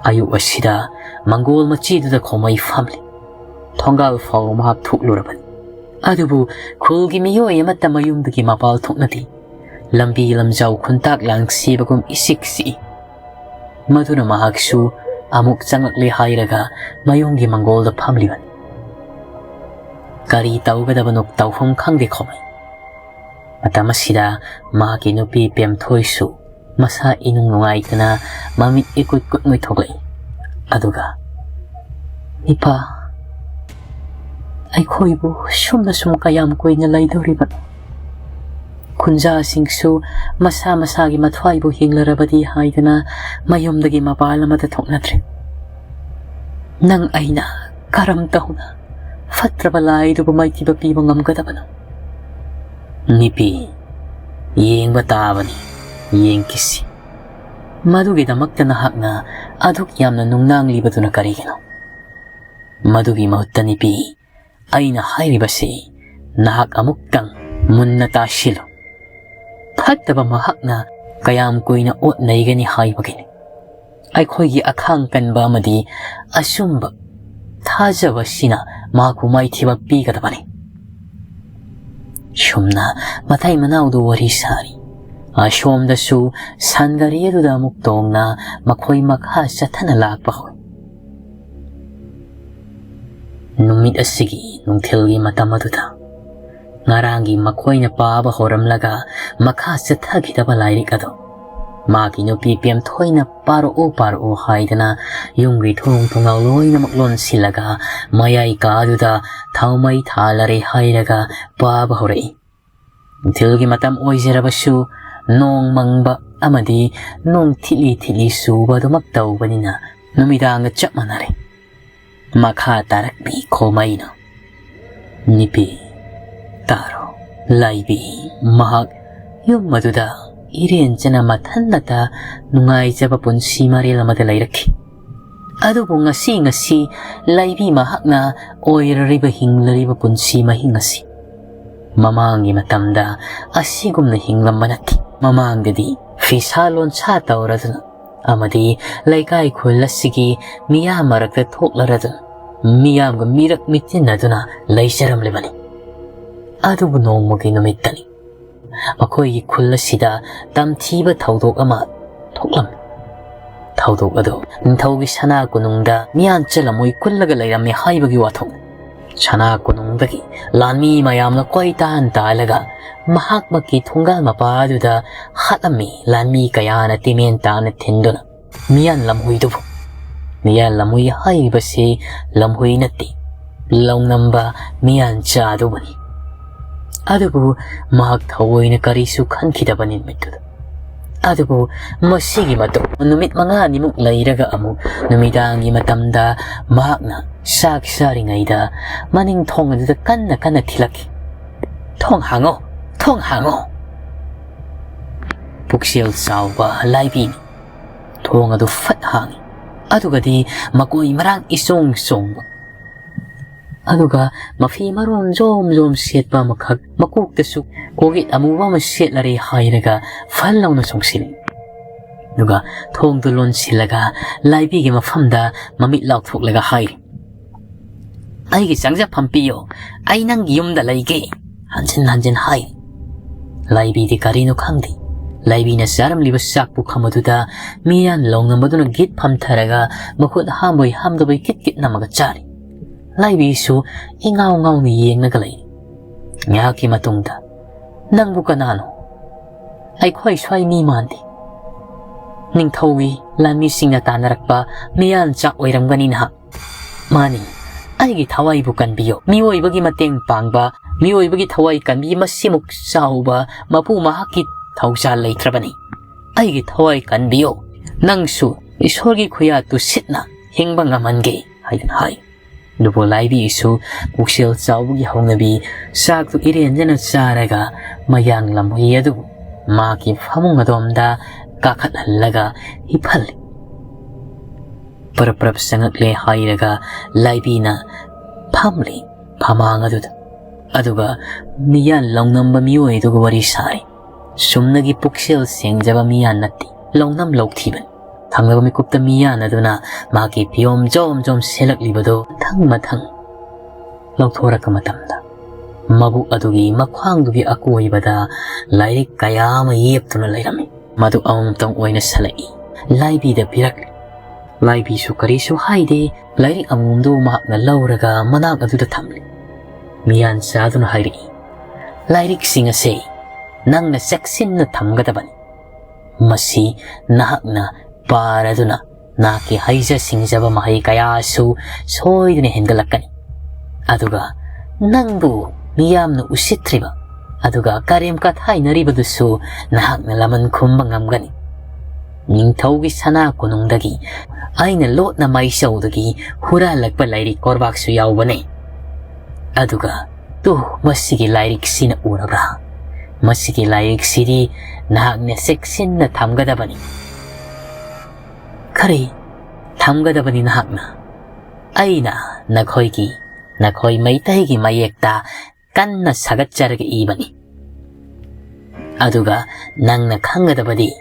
ꯑꯌꯨꯛ ꯑꯁꯤꯗ ꯃꯪꯒꯣꯜ ꯃꯆꯤꯗꯨꯗ ꯈꯣꯃꯩ ꯐꯝꯂꯤ꯫ ꯊꯣꯡꯒꯥꯜ ꯐꯥꯎ ꯃꯍꯥꯛ ꯊꯣꯛꯂꯨꯔꯕꯅꯤ꯫ ꯑꯗꯨꯕꯨ ꯈꯨꯜꯒꯤ ꯃꯤꯑꯣꯏ ꯑꯃꯠꯇ ꯃꯌꯨꯝꯗꯒꯤ ꯃꯄꯥꯜ ꯊꯣꯛꯅꯗꯦ꯫ ꯂꯝꯕꯤ ꯂꯝꯖꯥꯎ ꯈꯨꯟꯇꯥꯛ ꯂꯥꯡꯁꯤꯕꯒꯨꯝ ꯏꯁꯤꯛ ꯁꯤꯛꯏ꯫ ꯃꯗꯨꯅ ꯃꯍꯥꯛꯁꯨ ꯑꯃꯨꯛ ꯆꯪꯂꯛꯂꯦ ꯍꯥꯏꯔꯒ ꯃꯌꯨꯝꯒꯤ ꯃꯪꯒꯣꯜꯗ ꯐꯝꯂꯤꯕꯅꯤ꯫ ꯀꯔꯤ ꯇꯧꯒꯗꯕꯅꯣ ꯇꯧꯐꯝ ꯈꯪꯗꯦ ꯈꯣꯃꯩ꯫ ꯃꯇꯝ ꯑꯁꯤꯗ ꯃꯍꯥꯛꯀꯤ ꯅꯨꯄꯤ ꯄꯦꯝꯊꯣꯏꯁꯨ ꯃꯁꯥ ꯏꯅꯨꯡ ꯅꯨꯡꯉꯥꯏꯇꯅ ꯃꯃꯤꯠ ꯏꯀꯨꯠ ꯀꯨꯠ ꯃꯨꯏꯊꯣꯛꯂꯛꯏ꯫ ꯑꯗꯨꯒ, "ꯏꯄꯥ, ꯑꯩꯈꯣꯏꯕꯨ ꯁꯨꯝꯅ ꯁꯨꯝ ꯀꯌꯥꯝ ꯀꯨꯏꯅ ꯂꯩꯗꯧꯔꯤꯕꯅꯣ? ꯈꯨꯟꯖꯥꯁꯤꯡꯁꯨ ꯃꯁꯥ ꯃꯁꯥꯒꯤ ꯃꯊ꯭ꯋꯥꯏꯕꯨ ꯍꯤꯡꯂꯔꯕꯗꯤ ꯍꯥꯏꯗꯅ ꯃꯌꯨꯝꯗꯒꯤ ꯃꯄꯥꯜ ꯑꯃꯗ ꯊꯣꯛꯅꯗ꯭ꯔꯦ꯫ ꯅꯪ ꯑꯩꯅ ꯀꯔꯝ ꯇꯧꯅ ꯐꯠꯇ꯭ꯔꯕ ꯂꯥꯏꯗꯨꯕꯨ ꯃꯥꯏꯊꯤꯕ ꯄꯤꯕ ꯉꯝꯒꯗꯕꯅꯣ?" ꯅꯨꯄꯤ, ꯌꯦꯡꯕ ꯇꯥꯕꯅꯤ, ꯌꯦꯡꯈꯤꯁꯤ꯫ ꯃꯗꯨꯒꯤꯗꯃꯛꯇ ꯅꯍꯥꯛꯅ ꯑꯗꯨꯛ ꯌꯥꯝꯅ ꯅꯨꯡꯅꯥꯡꯂꯤꯕꯗꯨꯅ ꯀꯔꯤꯒꯤꯅꯣ? ꯃꯗꯨꯒꯤ ꯃꯍꯨꯠꯇ ꯅꯨꯄꯤ, ꯑꯩꯅ ꯍꯥꯏꯔꯤꯕꯁꯤ ꯅꯍꯥꯛ ꯑꯃꯨꯛꯇꯪ ꯃꯨꯟꯅ ꯇꯥꯁꯤꯜꯂꯨ꯫ ꯐꯠꯇꯕ ꯃꯍꯥꯛꯅ ꯀꯌꯥꯝ ꯀꯨꯏꯅ ꯑꯣꯠ ꯅꯩꯒꯅꯤ ꯍꯥꯏꯕꯒꯤꯅꯤ꯫ ꯑꯩꯈꯣꯏꯒꯤ ꯑꯈꯥꯡ ꯀꯟꯕ ꯑꯃꯗꯤ ꯑꯆꯨꯝꯕ ꯊꯥꯖꯕꯁꯤꯅ ꯃꯍꯥꯛꯄꯨ ꯃꯥꯏꯊꯤꯕ ꯄꯤꯒꯗꯕꯅꯤ꯫ ꯁꯨꯝꯅ ꯃꯇꯩ ꯃꯅꯥꯎꯗꯨ ꯋꯥꯔꯤ ꯁꯥꯔꯤ꯫ ꯑꯁꯣꯝꯗꯁꯨ ꯁꯟ ꯒꯥꯔꯤ ꯑꯗꯨꯗ ꯑꯃꯨꯛ ꯇꯣꯡꯅ ꯃꯈꯣꯏ ꯃꯈꯥ ꯆꯠꯊꯅ ꯂꯥꯛꯄ ꯍꯧꯏ꯫ ꯅꯨꯃꯤꯠ ꯑꯁꯤꯒꯤ ꯅꯨꯡꯊꯤꯜꯒꯤ ꯃꯇꯝ ꯑꯗꯨꯗ ꯉꯔꯥꯡꯒꯤ ꯃꯈꯣꯏꯅ ꯄꯥꯕ ꯍꯧꯔꯝꯂꯒ ꯃꯈꯥ ꯆꯠꯊꯈꯤꯗꯕ ꯂꯥꯏꯔꯤꯛ ꯑꯗꯨ ꯃꯥꯒꯤ ꯅꯨꯄꯤ ꯄꯦꯝꯊꯣꯏꯅ "ꯄꯥꯔꯛꯑꯣ, ꯄꯥꯔꯛꯑꯣ" ꯍꯥꯏꯗꯅ ꯌꯨꯝꯒꯤ ꯊꯣꯡ ꯊꯣꯡꯅꯥꯎ ꯂꯣꯏꯅꯃꯛ ꯂꯣꯟꯁꯤꯜꯂꯒ ꯃꯌꯥꯏ ꯀꯥꯗꯨꯗ ꯊꯥꯎꯃꯩ ꯊꯥꯜꯂꯔꯦ ꯍꯥꯏꯔꯒ ꯄꯥꯕ ꯍꯧꯔꯛꯏ꯫ ꯅꯨꯡꯊꯤꯜꯒꯤ ꯃꯇꯝ ꯑꯣꯏꯖꯔꯕꯁꯨ ꯅꯣꯡ ꯃꯪꯕ ꯑꯃꯗꯤ ꯅꯣꯡ ꯊꯤꯠꯂꯤ ꯊꯤꯠꯂꯤ ꯆꯨꯕ ꯑꯗꯨꯃꯛ ꯇꯧꯕꯅꯤꯅ ꯅꯨꯃꯤꯗꯥꯡꯒ ꯆꯞ ꯃꯥꯟꯅꯔꯦ꯫ ꯃꯈꯥ ꯇꯥꯔꯛꯂꯤ ꯈꯣꯃꯩꯅ, "ꯅꯨꯄꯤ, ꯇꯥꯔꯣ꯫ ꯂꯥꯏꯕꯤ ꯃꯍꯥꯛ ꯌꯨꯝ ꯑꯗꯨꯗ ꯏꯔꯦꯟꯖꯅ ꯃꯊꯟꯅꯇ ꯅꯨꯡꯉꯥꯏꯖꯕ ꯄꯨꯟꯁꯤ ꯃꯔꯦꯜ ꯑꯃꯗ ꯂꯩꯔꯛꯈꯤ꯫ ꯑꯗꯨꯕꯨ ꯉꯁꯤ, ꯉꯁꯤ ꯂꯥꯏꯕꯤ ꯃꯍꯥꯛꯅ ꯑꯣꯏꯔꯔꯤꯕ, ꯍꯤꯡꯂꯔꯤꯕ ꯄꯨꯟꯁꯤ ꯃꯍꯤꯡ ꯑꯁꯤ ꯃꯃꯥꯡꯒꯤ ꯃꯇꯝꯗ ꯑꯁꯤꯒꯨꯝꯅ ꯍꯤꯡꯂꯝꯕ ꯅꯠꯇꯦ꯫ ꯃꯃꯥꯡꯗꯗꯤ ꯐꯤꯁꯥ ꯂꯣꯟꯁꯥ ꯇꯧꯔꯗꯨꯅ ꯑꯃꯗꯤ ꯂꯩꯀꯥꯏ ꯈꯨꯜ ꯑꯁꯤꯒꯤ ꯃꯤꯌꯥꯝ ꯃꯔꯛꯇ ꯊꯣꯛꯂꯔꯗꯨꯅ ꯃꯤꯌꯥꯝꯒ ꯃꯤꯔꯛ ꯃꯤꯇꯤꯟꯅꯗꯨꯅ ꯂꯩꯖꯔꯝꯂꯤꯕꯅꯤ꯫ ꯑꯗꯨꯕꯨ ꯅꯣꯡꯃꯒꯤ ꯅꯨꯃꯤꯠꯇꯅꯤ ꯃꯈꯣꯏꯒꯤ ꯈꯨꯜ ꯑꯁꯤꯗ ꯇꯝꯊꯤꯕ ꯊꯧꯗꯣꯛ ꯑꯃ ꯊꯣꯛꯂꯝꯃꯤ꯫ ꯊꯧꯗꯣꯛ ꯑꯗꯨ ꯅꯤꯡꯊꯧꯒꯤ ꯁꯅꯥ ꯀꯣꯅꯨꯡꯗ ꯃꯤꯌꯥꯟꯆ ꯂꯝꯃꯣꯏ ꯀꯨꯜꯂꯒ ꯂꯩꯔꯝꯃꯤ ꯍꯥꯏꯕꯒꯤ ꯋꯥꯊꯣꯛꯅꯤ꯫ ꯁꯅꯥ ꯀꯣꯅꯨꯡꯗꯒꯤ ꯂꯥꯟꯃꯤ ꯃꯌꯥꯝꯅ ꯀꯣꯏꯇꯥꯟ ꯇꯥꯜꯂꯒ ꯃꯍꯥꯛꯃꯛꯀꯤ ꯊꯣꯡꯒꯥꯜ ꯃꯄꯥ ꯑꯗꯨꯗ ꯍꯥꯠꯂꯝꯃꯤ꯫ ꯂꯥꯟꯃꯤ ꯀꯌꯥꯅ ꯇꯤꯃꯦꯟ ꯇꯥꯅ ꯊꯤꯟꯗꯨꯅ ꯃꯤꯌꯥꯟ ꯂꯝꯍꯨꯏꯗꯨꯕꯨ, ꯃꯤꯌꯥꯟ ꯂꯝꯍꯨꯏ ꯍꯥꯏꯔꯤꯕꯁꯤ ꯂꯝꯍꯨꯏ ꯅꯠꯇꯦ, ꯂꯧꯅꯝꯕ ꯃꯤꯌꯥꯟꯆꯥ ꯑꯗꯨꯕꯨꯅꯤ꯫ ꯑꯗꯨꯕꯨ ꯃꯍꯥꯛ ꯊꯑꯣꯏꯅ ꯀꯔꯤꯁꯨ ꯈꯟꯈꯤꯗꯕꯅꯤ ꯅꯨꯃꯤꯠꯇꯨꯗ꯫ ꯑꯗꯨꯕꯨ ꯃꯁꯤꯒꯤ ꯃꯇꯨꯡ ꯅꯨꯃꯤꯠ ꯃꯉꯥꯅꯤꯃꯨꯛ ꯂꯩꯔꯒ ꯑꯃꯨꯛ ꯅꯨꯃꯤꯗꯥꯡꯒꯤ ꯃꯇꯝꯗ ꯃꯍꯥꯛꯅ ꯆꯥꯛ ꯆꯥꯔꯤꯉꯩꯗ ꯃꯅꯤꯡ ꯊꯣꯡ ꯑꯗꯨꯗ ꯀꯟꯅ ꯀꯟꯅ ꯊꯤꯜꯂꯛꯈꯤ꯫ "ꯊꯣꯡ ꯍꯥꯡꯉꯣ! ꯊꯣꯡ ꯍꯥꯡꯉꯣ!" ꯄꯨꯛꯆꯦꯜ ꯆꯥꯎꯕ ꯂꯥꯏꯕꯤꯅꯤ꯫ ꯊꯣꯡ ꯑꯗꯨ ꯐꯠ ꯍꯥꯡꯉꯤ꯫ ꯑꯗꯨꯒꯗꯤ ꯃꯀꯣꯏ ꯃꯔꯥꯡ ꯏꯆꯣꯡ ꯆꯣꯡꯕ, ꯑꯗꯨꯒ ꯃꯐꯤ ꯃꯔꯣꯟ ꯖꯣꯝ ꯖꯣꯝ ꯁꯦꯠꯄ ꯑꯃꯈꯛ, ꯃꯀꯣꯛꯇꯁꯨ ꯀꯣꯛꯌꯦꯠ ꯑꯃꯨꯕ ꯑꯃ ꯁꯦꯠꯂꯔꯦ ꯍꯥꯏꯔꯒ ꯐꯜ ꯂꯥꯎꯅ ꯆꯣꯡꯁꯤꯜꯂꯤ꯫ ꯑꯗꯨꯒ ꯊꯣꯡꯗꯨ ꯂꯣꯟꯁꯤꯜꯂꯒ ꯂꯥꯏꯕꯤꯒꯤ ꯃꯐꯝꯗ ꯃꯃꯤꯠ ꯂꯥꯎꯊꯣꯛꯂꯒ ꯍꯥꯏꯔꯤ, "ꯑꯩꯒꯤ ꯆꯪꯖꯐꯝ ꯄꯤꯌꯣ, ꯑꯩ ꯅꯪꯒꯤ ꯌꯨꯝꯗ ꯂꯩꯒꯦ"꯫ ꯍꯟꯖꯤꯟ ꯍꯟꯖꯤꯟ ꯍꯥꯏ꯫ ꯂꯥꯏꯕꯤꯗꯤ ꯀꯔꯤꯅꯣ ꯈꯪꯗꯦ꯫ ꯂꯥꯏꯕꯤꯅ ꯆꯥꯔꯝꯂꯤꯕ ꯆꯥꯛ ꯄꯨꯈꯝ ꯑꯗꯨꯗ ꯃꯤꯌꯥꯟ ꯂꯧꯅꯝꯕꯗꯨꯅ ꯒꯤꯠ ꯐꯝꯊꯔꯒ ꯃꯈꯨꯠ ꯍꯥꯝꯕꯣꯏ ꯍꯥꯝꯗꯕꯣꯏ ꯀꯤꯠ ꯀꯤꯠ ꯅꯝꯃꯒ ꯆꯥꯔꯤ꯫ ꯂꯥꯏꯕꯤꯁꯨ ꯏꯉꯥꯎ ꯉꯥꯎꯅ ꯌꯦꯡꯂꯒ ꯂꯩꯔꯤ꯫ ꯉꯥꯏꯍꯥꯛꯀꯤ ꯃꯇꯨꯡꯗ, "ꯅꯪꯕꯨ ꯀꯅꯥꯅꯣ? ꯑꯩꯈꯣꯏ ꯁ꯭ꯋꯥꯏ ꯃꯤ ꯃꯥꯟꯗꯦ꯫ ꯅꯤꯡꯊꯧꯒꯤ ꯂꯥꯟꯃꯤꯁꯤꯡꯅ ꯇꯥꯟꯅꯔꯛꯄ ꯃꯤꯌꯥꯟꯆꯥ ꯑꯣꯏꯔꯝꯒꯅꯤ ꯅꯍꯥꯛ꯫ ꯃꯥꯅꯤ, ꯑꯩꯒꯤ ꯊꯋꯥꯏꯕꯨ ꯀꯟꯕꯤꯌꯨ꯫ ꯃꯤꯑꯣꯏꯕꯒꯤ ꯃꯇꯦꯡ ꯄꯥꯡꯕ, ꯃꯤꯑꯣꯏꯕꯒꯤ ꯊꯋꯥꯏ ꯀꯟꯕꯤ ꯃꯁꯤꯃꯨꯛ ꯆꯥꯎꯕ ꯃꯄꯨ ꯃꯍꯥꯛꯀꯤ ꯊꯧꯖꯥꯜ ꯂꯩꯇ꯭ꯔꯕꯅꯤ꯫ ꯑꯩꯒꯤ ꯊꯋꯥꯏ ꯀꯟꯕꯤꯌꯨ꯫ ꯅꯪꯁꯨ ꯏꯁꯣꯔꯒꯤ ꯈꯨꯌꯥ ꯇꯨꯁꯤꯠꯅ ꯍꯤꯡꯕ ꯉꯝꯍꯟꯒꯦ ꯍꯥꯏꯗꯅ ꯍꯥꯏ꯫ ꯑꯗꯨꯕꯨ ꯂꯥꯏꯕꯤꯁꯨ ꯄꯨꯛꯆꯦꯜ ꯆꯥꯎꯕꯒꯤ ꯍꯧꯅꯕꯤ ꯆꯥꯛꯇꯨ ꯏꯔꯦꯟꯖꯅ ꯆꯥꯔꯒ ꯃꯌꯥꯡ ꯂꯝꯍꯨꯏ ꯑꯗꯨꯕꯨ ꯃꯍꯥꯛꯀꯤ ꯐꯃꯨꯡ ꯑꯗꯣꯝꯗ ꯀꯥꯈꯠꯍꯜꯂꯒ ꯍꯤꯞꯍꯜꯂꯤ꯫ ꯄꯔꯞ ꯄꯔꯞ ꯆꯪꯉꯛꯂꯦ ꯍꯥꯏꯔꯒ ꯂꯥꯏꯕꯤꯅ ꯐꯝꯂꯤ ꯐꯃꯥꯡ ꯑꯗꯨꯗ꯫ ꯑꯗꯨꯒ ꯃꯤꯌꯥꯟ ꯂꯧꯅꯝꯕ ꯃꯤꯑꯣꯏ ꯑꯗꯨꯒ ꯋꯥꯔꯤ ꯁꯥꯔꯤ꯫ ꯆꯨꯝꯅꯒꯤ ꯄꯨꯛꯆꯦꯜ ꯁꯦꯡꯖꯕ ꯃꯤꯌꯥꯟ ꯅꯠꯇꯦ, ꯂꯧꯅꯝ ꯂꯧꯊꯤꯕꯅꯤ꯫ ꯊꯪꯅꯕ ꯃꯤꯀꯨꯞꯇ ꯃꯤꯌꯥꯟ ꯑꯗꯨꯅ ꯃꯍꯥꯛꯀꯤ ꯐꯤꯌꯣꯝ ꯖꯣꯝ ꯖꯣꯝ ꯁꯦꯠꯂꯛꯂꯤꯕꯗꯨ ꯃꯊꯪ ꯃꯊꯪ ꯂꯧꯊꯣꯔꯛꯄ ꯃꯇꯝꯗ ꯃꯕꯨꯛ ꯑꯗꯨꯒꯤ ꯃꯈ꯭ꯋꯥꯡꯗꯨꯒꯤ ꯑꯀꯣꯏꯕꯗ ꯂꯥꯏꯔꯤꯛ ꯀꯌꯥ ꯑꯃ ꯌꯦꯞꯇꯨꯅ ꯂꯩꯔꯝꯃꯤ꯫ ꯃꯗꯨ ꯑꯃꯃꯝꯇꯪ ꯑꯣꯏꯅ ꯁꯜꯂꯛꯏ꯫ ꯂꯥꯏꯕꯤꯗ ꯄꯤꯔꯛꯂꯤ꯫ ꯂꯥꯏꯕꯤꯁꯨ ꯀꯔꯤꯁꯨ ꯍꯥꯏꯗꯦ꯫ ꯂꯥꯏꯔꯤꯛ ꯑꯃꯃꯝꯗꯨ ꯃꯍꯥꯛꯅ ꯂꯧꯔꯒ ꯃꯅꯥꯛ ꯑꯗꯨꯗ ꯊꯝꯂꯤ꯫ ꯃꯤꯌꯥꯟ ꯆꯥꯗꯨꯅ ꯍꯥꯏꯔꯛꯏ, "ꯂꯥꯏꯔꯤꯛꯁꯤꯡ ꯑꯁꯦ ꯅꯪꯅ ꯆꯦꯛꯁꯤꯟꯅ ꯊꯝꯒꯗꯕꯅꯤ꯫ ꯃꯁꯤ ꯅꯍꯥꯛꯅ ꯄꯥꯔꯗꯨꯅ ꯅꯍꯥꯛꯀꯤ ꯍꯩꯖ ꯁꯤꯡꯖꯕ ꯃꯍꯩ ꯀꯌꯥꯁꯨ ꯁꯣꯏꯗꯅ ꯍꯦꯟꯒꯠꯂꯛꯀꯅꯤ꯫ ꯑꯗꯨꯒ ꯅꯪꯕꯨ ꯃꯤꯌꯥꯝꯅ ꯎꯁꯤꯠꯇ꯭ꯔꯤꯕ ꯑꯗꯨꯒ ꯀꯔꯦꯝ ꯀꯊꯥꯏꯅꯔꯤꯕꯗꯨꯁꯨ ꯅꯍꯥꯛꯅ ꯂꯃꯟ ꯈꯨꯝꯕ ꯉꯝꯒꯅꯤ꯫ ꯅꯤꯡꯊꯧꯒꯤ ꯁꯅꯥ ꯀꯣꯅꯨꯡꯗꯒꯤ ꯑꯩꯅ ꯂꯣꯠꯅ ꯃꯥꯏꯆꯧꯗꯒꯤ ꯍꯨꯔꯥꯜꯂꯛꯄ ꯂꯥꯏꯔꯤꯛ ꯀꯣꯔꯕꯥꯛꯁꯨ ꯌꯥꯎꯕꯅꯦ꯫ ꯑꯗꯨꯒ ꯇꯨ, ꯃꯁꯤꯒꯤ ꯂꯥꯏꯔꯤꯛꯁꯤꯅ ꯎꯔꯕ꯭ꯔꯥ? ꯃꯁꯤꯒꯤ ꯂꯥꯏꯔꯤꯛꯁꯤꯗꯤ ꯅꯍꯥꯛꯅ ꯆꯦꯛꯁꯤꯟꯅ ꯊꯝꯒꯗꯕꯅꯤ꯫" "ꯀꯔꯤ ꯊꯝꯒꯗꯕꯅꯤ ꯅꯍꯥꯛꯅ?" "ꯑꯩꯅ ꯅꯈꯣꯏꯒꯤ, ꯅꯈꯣꯏ ꯃꯩꯇꯩꯒꯤ ꯃꯌꯦꯛꯇ ꯀꯟꯅ ꯁꯥꯒꯠꯆꯔꯒ ꯏꯕꯅꯤ꯫ ꯑꯗꯨꯒ ꯅꯪꯅ ꯈꯪꯒꯗꯕꯗꯤ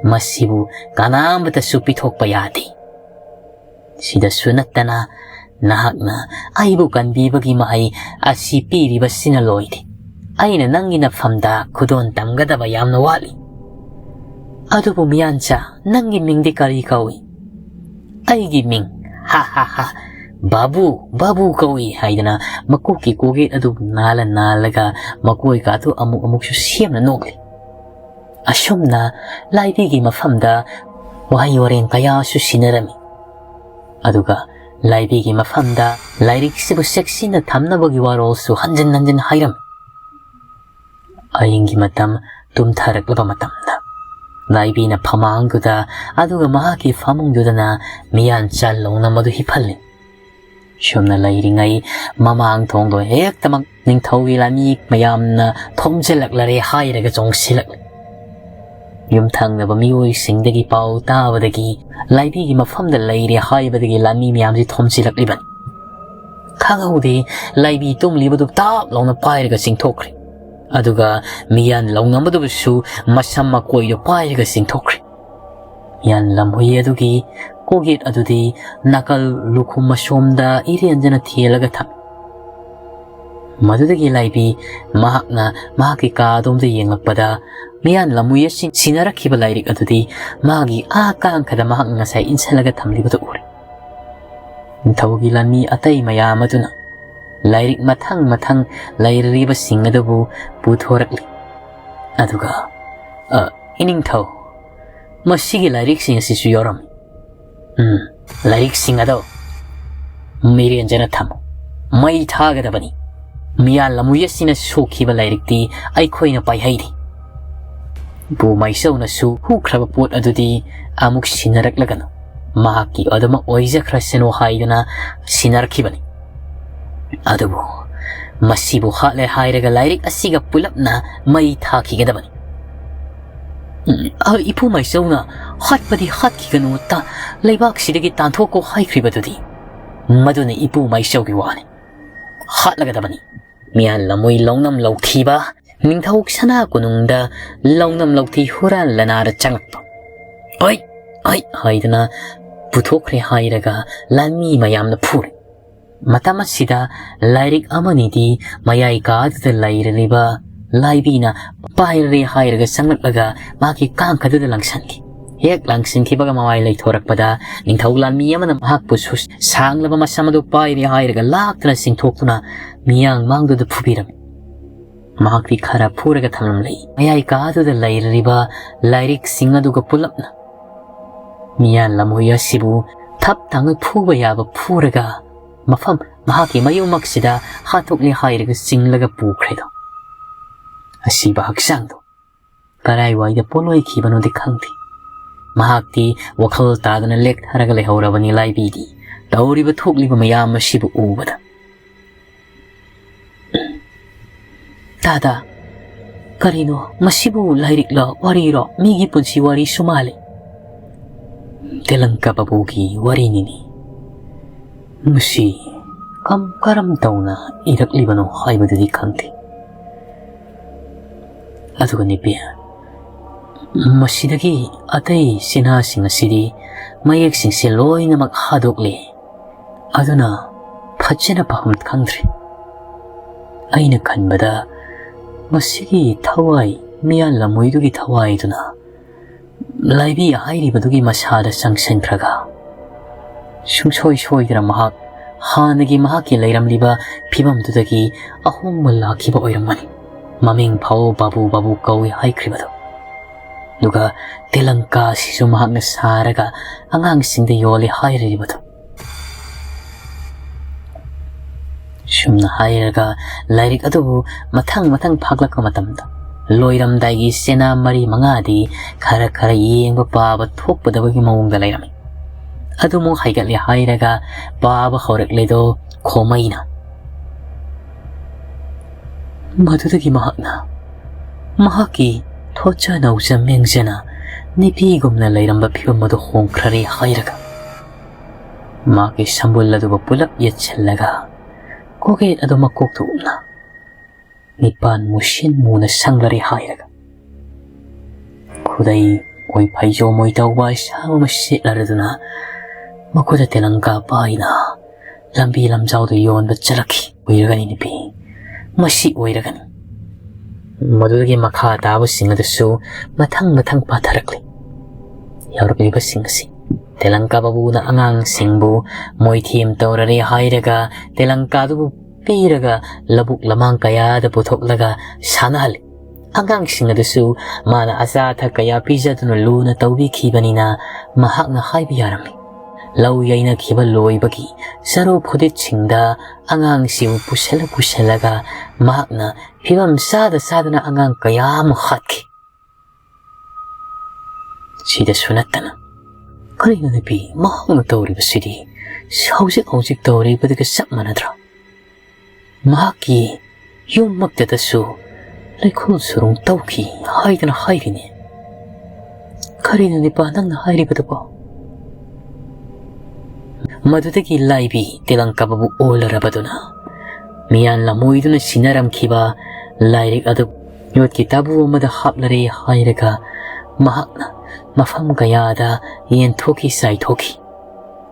ꯃꯁꯤꯕꯨ ꯀꯅꯥꯝꯇꯁꯨ ꯄꯤꯊꯣꯛꯄ ꯌꯥꯗꯦ꯫ ꯁꯤꯗꯁꯨ ꯅꯠꯇꯅ ꯅꯍꯥꯛꯅ ꯑꯩꯕꯨ ꯀꯟꯕꯤꯕꯒꯤ ꯃꯍꯩ ꯑꯁꯤ ꯄꯤꯔꯤꯕꯁꯤꯅ ꯂꯣꯏꯗꯦ꯫ ꯑꯩꯅ ꯅꯪꯒꯤ ꯅꯐꯝꯗ ꯈꯨꯗꯣꯟ ꯇꯝꯒꯗꯕ ꯌꯥꯝꯅ ꯋꯥꯠꯂꯤ꯫" "ꯑꯗꯨꯕꯨ ꯃꯤꯌꯥꯟꯆꯥ, ꯅꯪꯒꯤ ꯃꯤꯡꯗꯤ ꯀꯔꯤ ꯀꯧꯏ?" "ꯑꯩꯒꯤ ꯃꯤꯡ, ꯍꯥ ꯍꯥ ꯍꯥ, ꯕꯥꯕꯨ, ꯕꯥꯕꯨ ꯀꯧꯏ" ꯍꯥꯏꯗꯅ ꯃꯀꯣꯛꯀꯤ ꯀꯣꯛꯌꯦꯠ ꯑꯗꯨ ꯅꯥꯜꯂ ꯅꯥꯜꯂꯒ ꯃꯀꯣꯏꯒꯗꯨ ꯑꯃꯨꯛ ꯑꯃꯨꯛꯁꯨ ꯁꯦꯝꯅ ꯅꯣꯛꯂꯤ꯫ ꯑꯁꯨꯝꯅ ꯂꯥꯏꯕꯤꯒꯤ ꯃꯐꯝꯗ ꯋꯥꯍꯩ ꯋꯥꯔꯦꯡ ꯀꯌꯥꯁꯨ ꯁꯤꯟꯅꯔꯝꯃꯤ꯫ ꯑꯗꯨꯒ ꯂꯥꯏꯕꯤꯒꯤ ꯃꯐꯝꯗ ꯂꯥꯏꯔꯤꯛꯁꯤꯕꯨ ꯆꯦꯛꯁꯤꯟꯅ ꯊꯝꯅꯕꯒꯤ ꯋꯥꯔꯣꯜꯁꯨ ꯍꯟꯖꯤꯟ ꯍꯟꯖꯤꯟ ꯍꯥꯏꯔꯝꯃꯤ꯫ ꯑꯍꯤꯡꯒꯤ ꯃꯇꯝ ꯇꯨꯝꯊꯔꯛꯂꯕ ꯃꯇꯝꯗ ꯂꯥꯏꯕꯤꯅ ꯐꯃꯥꯡꯗꯨꯗ ꯑꯗꯨꯒ ꯃꯍꯥꯛꯀꯤ ꯐꯃꯨꯡꯗꯨꯗꯅ ꯃꯤꯌꯥꯟ ꯆꯜ ꯂꯧꯅ ꯃꯗꯨ ꯍꯤꯞꯍꯜꯂꯤ꯫ ꯁꯨꯝꯅ ꯂꯩꯔꯤꯉꯩ ꯃꯃꯥꯡ ꯊꯣꯡꯗꯣ ꯍꯦꯛꯇꯃꯛ ꯅꯤꯡꯊꯧꯒꯤ ꯂꯥꯟꯃꯤ ꯃꯌꯥꯝꯅ ꯊꯣꯝꯖꯤꯜꯂꯛꯂꯔꯦ ꯍꯥꯏꯔꯒ ꯆꯣꯡꯁꯤꯜꯂꯛꯂꯤ꯫ ꯌꯨꯝꯊꯪꯅꯕ ꯃꯤꯑꯣꯏꯁꯤꯡꯗꯒꯤ ꯄꯥꯎ ꯇꯥꯕꯗꯒꯤ ꯂꯥꯏꯕꯤꯒꯤ ꯃꯐꯝꯗ ꯂꯩꯔꯦ ꯍꯥꯏꯕꯗꯒꯤ ꯂꯥꯟꯃꯤ ꯃꯌꯥꯝꯁꯤ ꯊꯣꯝꯖꯤꯜꯂꯛꯂꯤꯕꯅꯤ꯫ ꯈꯪꯍꯧꯗꯦ, ꯂꯥꯏꯕꯤ ꯇꯨꯝꯂꯤꯕꯗꯨ ꯇꯥꯞ ꯂꯥꯎꯅ ꯄꯥꯏꯔꯒ ꯆꯤꯡꯊꯣꯛꯈ꯭ꯔꯦ꯫ ꯑꯗꯨꯒ ꯃꯤꯌꯥꯟ ꯂꯧꯅꯕꯗꯨꯕꯨꯁꯨ ꯃꯁꯝ ꯃꯀꯣꯏꯗꯣ ꯄꯥꯏꯔꯒ ꯆꯤꯡꯊꯣꯛꯈ꯭ꯔꯦ꯫ ꯃꯤꯌꯥꯟ ꯂꯝꯍꯨꯏ ꯑꯗꯨꯒꯤ ꯀꯣꯛꯌꯦꯠ ꯑꯗꯨꯗꯤ ꯅꯥꯀꯜ ꯂꯨꯈꯨꯝ ꯃꯁꯣꯝꯗ ꯏꯔꯦꯟꯖꯅ ꯊꯦꯜꯂꯒ ꯊꯝꯃꯤ꯫ ꯃꯗꯨꯗꯒꯤ ꯂꯥꯏꯕꯤ ꯃꯍꯥꯛꯅ ꯃꯍꯥꯛꯀꯤ ꯀꯥ ꯑꯗꯣꯝꯗ ꯌꯦꯡꯂꯛꯄꯗ, ꯃꯤꯌꯥꯟ ꯂꯝꯍꯨꯏ ꯑꯁꯤ ꯁꯤꯟꯅꯔꯛꯈꯤꯕ ꯂꯥꯏꯔꯤꯛ ꯑꯗꯨꯗꯤ ꯃꯥꯒꯤ ꯑꯥ ꯀꯥꯡꯈꯗ ꯃꯍꯥꯛꯅ ꯉꯁꯥꯏ ꯏꯟꯁꯤꯜꯂꯒ ꯊꯝꯂꯤꯕꯗꯨ ꯎꯔꯦ꯫ ꯅꯤꯡꯊꯧꯒꯤ ꯂꯥꯟꯃꯤ ꯑꯇꯩ ꯃꯌꯥꯝ ꯑꯗꯨꯅ ꯂꯥꯏꯔꯤꯛ ꯃꯊꯪ ꯃꯊꯪ ꯂꯩꯔꯤꯕꯁꯤꯡ ꯑꯗꯨꯕꯨ ꯄꯨꯊꯣꯔꯛꯂꯤ꯫ ꯑꯗꯨꯒ, "ꯑ, ꯏꯅꯤꯡꯊꯧ, ꯃꯁꯤꯒꯤ ꯂꯥꯏꯔꯤꯛꯁꯤꯡ ꯑꯁꯤꯁꯨ ꯌꯥꯎꯔꯝꯃꯤ꯫ ꯎꯝ, ꯂꯥꯏꯔꯤꯛꯁꯤꯡ ꯑꯗꯣ ꯃꯤꯔꯦꯟꯖꯅ ꯊꯝꯃꯨ꯫ ꯃꯩ ꯊꯥꯒꯗꯕꯅꯤ꯫ ꯃꯤꯌꯥꯟ ꯂꯝꯍꯨꯏ ꯑꯁꯤꯅ ꯁꯣꯛꯈꯤꯕ ꯂꯥꯏꯔꯤꯛꯇꯤ ꯑꯩꯈꯣꯏꯅ ꯄꯥꯏꯍꯩꯔꯤ꯫" ꯏꯄꯨ ꯃꯥꯏꯆꯧꯅꯁꯨ ꯍꯨꯈ꯭ꯔꯕ ꯄꯣꯠ ꯑꯗꯨꯗꯤ ꯑꯃꯨꯛ ꯁꯤꯟꯅꯔꯛꯂꯒꯅꯨ, ꯃꯍꯥꯛꯀꯤ ꯑꯗꯨꯃꯛ ꯑꯣꯏꯖꯈ꯭ꯔꯁꯅꯨ ꯍꯥꯏꯗꯨꯅ ꯁꯤꯟꯅꯔꯛꯈꯤꯕꯅꯤ꯫ ꯑꯗꯨꯕꯨ ꯃꯁꯤꯕꯨ ꯍꯥꯠꯂꯦ ꯍꯥꯏꯔꯒ ꯂꯥꯏꯔꯤꯛ ꯑꯁꯤꯒ ꯄꯨꯂꯞꯅ ꯃꯩ ꯊꯥꯈꯤꯒꯗꯕꯅꯤ꯫ ꯎꯝ, ꯑ, ꯏꯄꯨ ꯃꯥꯏꯆꯧꯅ ꯍꯥꯠꯄꯗꯤ ꯍꯥꯠꯈꯤꯒꯅꯨ, ꯇ-, ꯂꯩꯕꯥꯛꯁꯤꯗꯒꯤ ꯇꯥꯟꯊꯣꯛꯀꯣ ꯍꯥꯏꯈ꯭ꯔꯤꯕꯗꯨꯗꯤ꯫ ꯃꯗꯨꯅ ꯏꯄꯨ ꯃꯥꯏꯆꯧꯒꯤ ꯋꯥꯅꯤ꯫ ꯍꯥꯠꯂꯒꯗꯕꯅꯤ꯫ ꯃꯤꯌꯥꯟ ꯂꯝꯍꯨꯏ ꯂꯧꯅꯝ ꯂꯧꯊꯤꯕ, ꯅꯤꯡꯊꯧ ꯁꯅꯥ ꯀꯣꯅꯨꯡꯗ ꯂꯧꯅꯝ ꯂꯧꯊꯤ ꯍꯨꯔꯥꯟ ꯂꯅꯥꯗ ꯆꯪꯂꯛꯄ꯫ "ꯑꯩ, ꯑꯩ" ꯍꯥꯏꯗꯨꯅ ꯄꯨꯊꯣꯛꯈ꯭ꯔꯦ ꯍꯥꯏꯔꯒ ꯂꯥꯟꯃꯤ ꯃꯌꯥꯝꯅ ꯐꯨꯔꯦ꯫ ꯃꯇꯝ ꯑꯁꯤꯗ ꯂꯥꯏꯔꯤꯛ ꯑꯃꯅꯤꯗꯤ ꯃꯌꯥꯏ ꯀꯥꯗꯨꯗ ꯂꯩꯔꯤꯕ ꯂꯥꯏꯕꯤꯅ ꯄꯥꯏꯔꯦ ꯍꯥꯏꯔꯒ ꯆꯪꯂꯛꯂꯒ ꯃꯥꯒꯤ ꯀꯥꯡꯈꯗꯨꯗ ꯂꯪꯁꯟꯈꯤ꯫ ꯍꯦꯛ ꯂꯪꯁꯤꯟꯈꯤꯕꯒ ꯃꯃꯥꯏ ꯂꯩꯊꯣꯔꯛꯄꯗ ꯅꯤꯡꯊꯧ ꯂꯥꯟꯃꯤ ꯑꯃꯅ ꯃꯍꯥꯛꯄꯨ ꯁꯨ-, ꯁꯥꯡꯂꯕ ꯃꯁꯝ ꯑꯗꯨ ꯄꯥꯏꯔꯦ ꯍꯥꯏꯔꯒ ꯂꯥꯛꯇꯨꯅ ꯆꯤꯡꯊꯣꯛꯇꯨꯅ ꯃꯤꯌꯥꯡ ꯃꯥꯡꯗꯨꯗ ꯐꯨꯕꯤꯔꯝꯃꯤ꯫ ꯃꯍꯥꯛꯇꯤ ꯈꯔ ꯐꯨꯔꯒ ꯊꯝꯂꯝꯂꯦ꯫ ꯃꯌꯥꯏ ꯀꯥꯗꯨꯗ ꯂꯩꯔꯤꯕ ꯂꯥꯏꯔꯤꯛꯁꯤꯡ ꯑꯗꯨꯒ ꯄꯨꯂꯞꯅ ꯃꯤꯌꯥꯟ ꯂꯝꯍꯨꯏ ꯑꯁꯤꯕꯨ ꯊꯞ ꯇꯥꯡꯅ ꯐꯨꯕ ꯌꯥꯕ ꯐꯨꯔꯒ ꯃꯐꯝ ꯃꯍꯥꯛꯀꯤ ꯃꯌꯨꯝꯃꯛꯁꯤꯗ ꯍꯥꯠꯇꯣꯛꯂꯦ ꯍꯥꯏꯔꯒ ꯆꯤꯡꯂꯒ ꯄꯨꯈ꯭ꯔꯦꯗꯣ꯫ ꯑꯁꯤꯕ ꯍꯛꯆꯥꯡꯗꯣ ꯀꯔꯥꯏꯋꯥꯏꯗ ꯄꯣꯠꯂꯣꯏꯈꯤꯕꯅꯣꯗꯤ ꯈꯪꯗꯦ꯫ ꯃꯍꯥꯛꯇꯤ ꯋꯥꯈꯜ ꯇꯥꯗꯅ ꯂꯦꯛꯊꯔꯒ ꯂꯩꯍꯧꯔꯕꯅꯤ꯫ ꯂꯥꯏꯕꯤꯗꯤ ꯇꯧꯔꯤꯕ ꯊꯣꯛꯂꯤꯕ ꯃꯌꯥꯝ ꯑꯁꯤꯕꯨ ꯎꯕꯗ, "ꯇꯥꯗ, ꯀꯔꯤꯅꯣ ꯃꯁꯤꯕꯨ? ꯂꯥꯏꯔꯤꯛꯂꯣ, ꯋꯥꯔꯤꯔꯣ? ꯃꯤꯒꯤ ꯄꯨꯟꯁꯤ ꯋꯥꯔꯤꯁꯨ ꯃꯥꯜꯂꯤ꯫ ꯇꯦꯂꯪꯀ ꯕꯥꯕꯨꯒꯤ ꯋꯥꯔꯤꯅꯤꯅꯤ꯫ ꯃꯁꯤ ꯀꯝ ꯀꯔꯝ ꯇꯧꯅ ꯏꯔꯛꯂꯤꯕꯅꯣ ꯍꯥꯏꯕꯗꯨꯗꯤ ꯈꯪꯗꯦ꯫ ꯑꯗꯨꯒ ꯅꯨꯄꯤ, ꯃꯁꯤꯗꯒꯤ ꯑꯇꯩ ꯆꯤꯟꯍꯥꯁꯤꯡ ꯑꯁꯤꯗꯤ ꯃꯌꯦꯛꯁꯤꯡꯁꯦ ꯂꯣꯏꯅꯃꯛ ꯍꯥꯗꯣꯛꯂꯦ꯫ ꯑꯗꯨꯅ ꯐꯖꯅ ꯄꯥꯐꯝ ꯈꯪꯗ꯭ꯔꯦ꯫ ꯑꯩꯅ ꯈꯟꯕꯗ ꯃꯁꯤꯒꯤ ꯊꯋꯥꯏ, ꯃꯤꯌꯥꯟ ꯂꯝꯃꯣꯏꯗꯨꯒꯤ ꯊꯋꯥꯏꯗꯨꯅ ꯂꯥꯏꯕꯤ ꯍꯥꯏꯔꯤꯕꯗꯨꯒꯤ ꯃꯁꯥꯗ ꯆꯪꯁꯤꯟꯈ꯭ꯔꯒ ꯁꯨꯡꯁꯣꯏ ꯁꯣꯏꯗꯅ ꯃꯍꯥꯛ ꯍꯥꯟꯅꯒꯤ ꯃꯍꯥꯛꯀꯤ ꯂꯩꯔꯝꯂꯤꯕ ꯐꯤꯕꯝꯗꯨꯗꯒꯤ ꯑꯍꯣꯡꯕ ꯂꯥꯛꯈꯤꯕ ꯑꯣꯏꯔꯝꯒꯅꯤ꯫ ꯃꯃꯤꯡ ꯐꯥꯎ ꯕꯥꯕꯨ ꯕꯥꯕꯨ ꯀꯧꯏ ꯍꯥꯏꯈ꯭ꯔꯤꯕꯗꯣ꯫ ꯑꯗꯨꯒ ꯇꯦꯂꯪꯀꯥ ꯑꯁꯤꯁꯨ ꯃꯍꯥꯛꯅ ꯁꯥꯔꯒ ꯑꯉꯥꯡꯁꯤꯡꯗ ꯌꯣꯜꯂꯤ ꯍꯥꯏꯔꯤꯕꯗꯣ꯫ ꯁꯨꯝꯅ ꯍꯥꯏꯔꯒ ꯂꯥꯏꯔꯤꯛ ꯑꯗꯨꯕꯨ ꯃꯊꯪ ꯃꯊꯪ ꯐꯥꯛꯂꯛꯄ ꯃꯇꯝꯗ ꯂꯣꯏꯔꯝꯗꯥꯏꯒꯤ ꯆꯦꯅꯥ ꯃꯔꯤ ꯃꯉꯥꯗꯤ ꯈꯔ ꯈꯔ ꯌꯦꯡꯕ ꯄꯥꯕ ꯊꯣꯛꯄꯗꯕꯒꯤ ꯃꯑꯣꯡꯗ ꯂꯩꯔꯝꯃꯤ꯫ ꯑꯗꯨꯃꯨꯛ ꯍꯥꯏꯒꯠꯂꯦ ꯍꯥꯏꯔꯒ ꯄꯥꯕ ꯍꯧꯔꯛꯂꯦꯗꯣ ꯈꯣꯃꯩꯅ꯫ ꯃꯗꯨꯗꯒꯤ ꯃꯍꯥꯛꯅ ꯃꯍꯥꯛꯀꯤ ꯊꯣꯠꯆ ꯅꯧꯖ ꯃꯦꯡꯖꯅ ꯅꯨꯄꯤꯒꯨꯝꯅ ꯂꯩꯔꯝꯕ ꯐꯤꯕꯝ ꯑꯗꯨ ꯍꯣꯡꯈ꯭ꯔꯔꯦ ꯍꯥꯏꯔꯒ ꯃꯥꯒꯤ ꯁꯝꯕꯨꯜ ꯑꯗꯨꯕꯨ ꯄꯨꯂꯞ ꯌꯦꯠꯁꯤꯜꯂꯒ ꯀꯣꯛꯌꯦꯠ ꯑꯗꯨ ꯃꯀꯣꯛꯇ ꯎꯞꯅ ꯅꯤꯄꯥꯟ ꯃꯨꯁꯤꯟ ꯃꯨꯅ ꯁꯪꯂꯔꯦ ꯍꯥꯏꯔꯒ ꯈꯨꯗꯩ ꯑꯣꯏ ꯐꯩꯖꯣꯝ ꯑꯣꯏ ꯇꯧꯕ ꯑꯁꯥꯡꯕ ꯑꯃ ꯁꯦꯠꯂꯔꯗꯨꯅ ꯃꯈꯨꯠꯇ ꯇꯦꯂꯪꯀꯥ ꯄꯥꯏꯅ ꯂꯝꯕꯤ ꯂꯝꯖꯥꯎꯗ ꯌꯣꯟꯕ ꯆꯠꯂꯛꯈꯤ꯫ ꯑꯣꯏꯔꯒꯅꯤ ꯅꯨꯄꯤ, ꯃꯁꯤ ꯑꯣꯏꯔꯒꯅꯤ꯫ ꯃꯗꯨꯗꯒꯤ ꯃꯈꯥ ꯇꯥꯕꯁꯤꯡ ꯑꯗꯨꯁꯨ ꯃꯊꯪ ꯃꯊꯪ ꯄꯥꯊꯔꯛꯂꯤ꯫ ꯌꯥꯎꯔꯛꯂꯤꯕꯁꯤꯡ ꯑꯁꯤ ꯇꯦꯂꯪꯀꯥ ꯕꯥꯕꯨꯅ ꯑꯉꯥꯡꯁꯤꯡꯕꯨ ꯃꯣꯏꯊꯦꯝ ꯇꯧꯔꯔꯦ ꯍꯥꯏꯔꯒ ꯇꯦꯂꯪꯀꯥꯗꯨꯕꯨ ꯄꯤꯔꯒ ꯂꯧꯕꯨꯛ ꯂꯃꯥꯡ ꯀꯌꯥꯗ ꯄꯨꯊꯣꯛꯂꯒ ꯁꯥꯟꯅꯍꯜꯂꯤ꯫ ꯑꯉꯥꯡꯁꯤꯡ ꯑꯗꯨꯁꯨ ꯃꯥꯅ ꯑꯆꯥ ꯑꯊꯛ ꯀꯌꯥ ꯄꯤꯖꯗꯨꯅ ꯂꯨꯅ ꯇꯧꯕꯤꯈꯤꯕꯅꯤꯅ ꯃꯍꯥꯛꯅ ꯍꯥꯏꯕ ꯌꯥꯔꯝꯃꯤ꯫ ꯂꯧ ꯌꯩꯅꯈꯤꯕ ꯂꯣꯏꯕꯒꯤ ꯆꯔꯨ ꯐꯨꯗꯤꯠꯁꯤꯡꯗ ꯑꯉꯥꯡꯁꯤꯕꯨ ꯄꯨꯁꯜꯂ ꯄꯨꯁꯜꯂꯒ ꯃꯍꯥꯛꯅ ꯐꯤꯕꯝ ꯆꯥꯗ ꯆꯥꯗꯅ ꯑꯉꯥꯡ ꯀꯌꯥ ꯑꯃ ꯍꯥꯠꯈꯤ꯫ ꯁꯤꯗꯁꯨ ꯅꯠꯇꯅ, ꯀꯔꯤꯅꯣ ꯅꯨꯄꯤ, ꯃꯍꯥꯛꯅ ꯇꯧꯔꯤꯕꯁꯤꯗꯤ ꯍꯧꯖꯤꯛ ꯍꯧꯖꯤꯛ ꯇꯧꯔꯤꯕꯗꯨꯒ ꯆꯞ ꯃꯥꯟꯅꯗ꯭ꯔꯣ? ꯃꯍꯥꯛꯀꯤ ꯌꯨꯝꯃꯛꯇꯗꯁꯨ ꯂꯩꯈꯣꯝ ꯁꯨꯔꯨꯡ ꯇꯧꯈꯤ ꯍꯥꯏꯗꯅ ꯍꯥꯏꯔꯤꯅꯦ꯫ ꯀꯔꯤꯅꯣ ꯅꯨꯄꯥ ꯅꯪꯅ ꯍꯥꯏꯔꯤꯕꯗꯨꯕꯣ? ꯃꯗꯨꯗꯒꯤ ꯂꯥꯏꯕꯤ ꯇꯦꯂꯪꯀꯥꯕꯕꯨ ꯑꯣꯜꯂꯔꯕꯗꯨꯅ ꯃꯤꯌꯥꯟ ꯂꯝꯃꯣꯏꯗꯨꯅ ꯁꯤꯟꯅꯔꯝꯈꯤꯕ ꯂꯥꯏꯔꯤꯛ ꯑꯗꯨ ꯌꯣꯠꯀꯤ ꯇꯥꯕꯨ ꯑꯃꯗ ꯍꯥꯞꯂꯔꯦ ꯍꯥꯏꯔꯒ ꯃꯍꯥꯛꯅ ꯃꯐꯝ ꯀꯌꯥꯗ ꯌꯦꯟꯊꯣꯛꯈꯤ ꯆꯥꯏꯊꯣꯛꯈꯤ꯫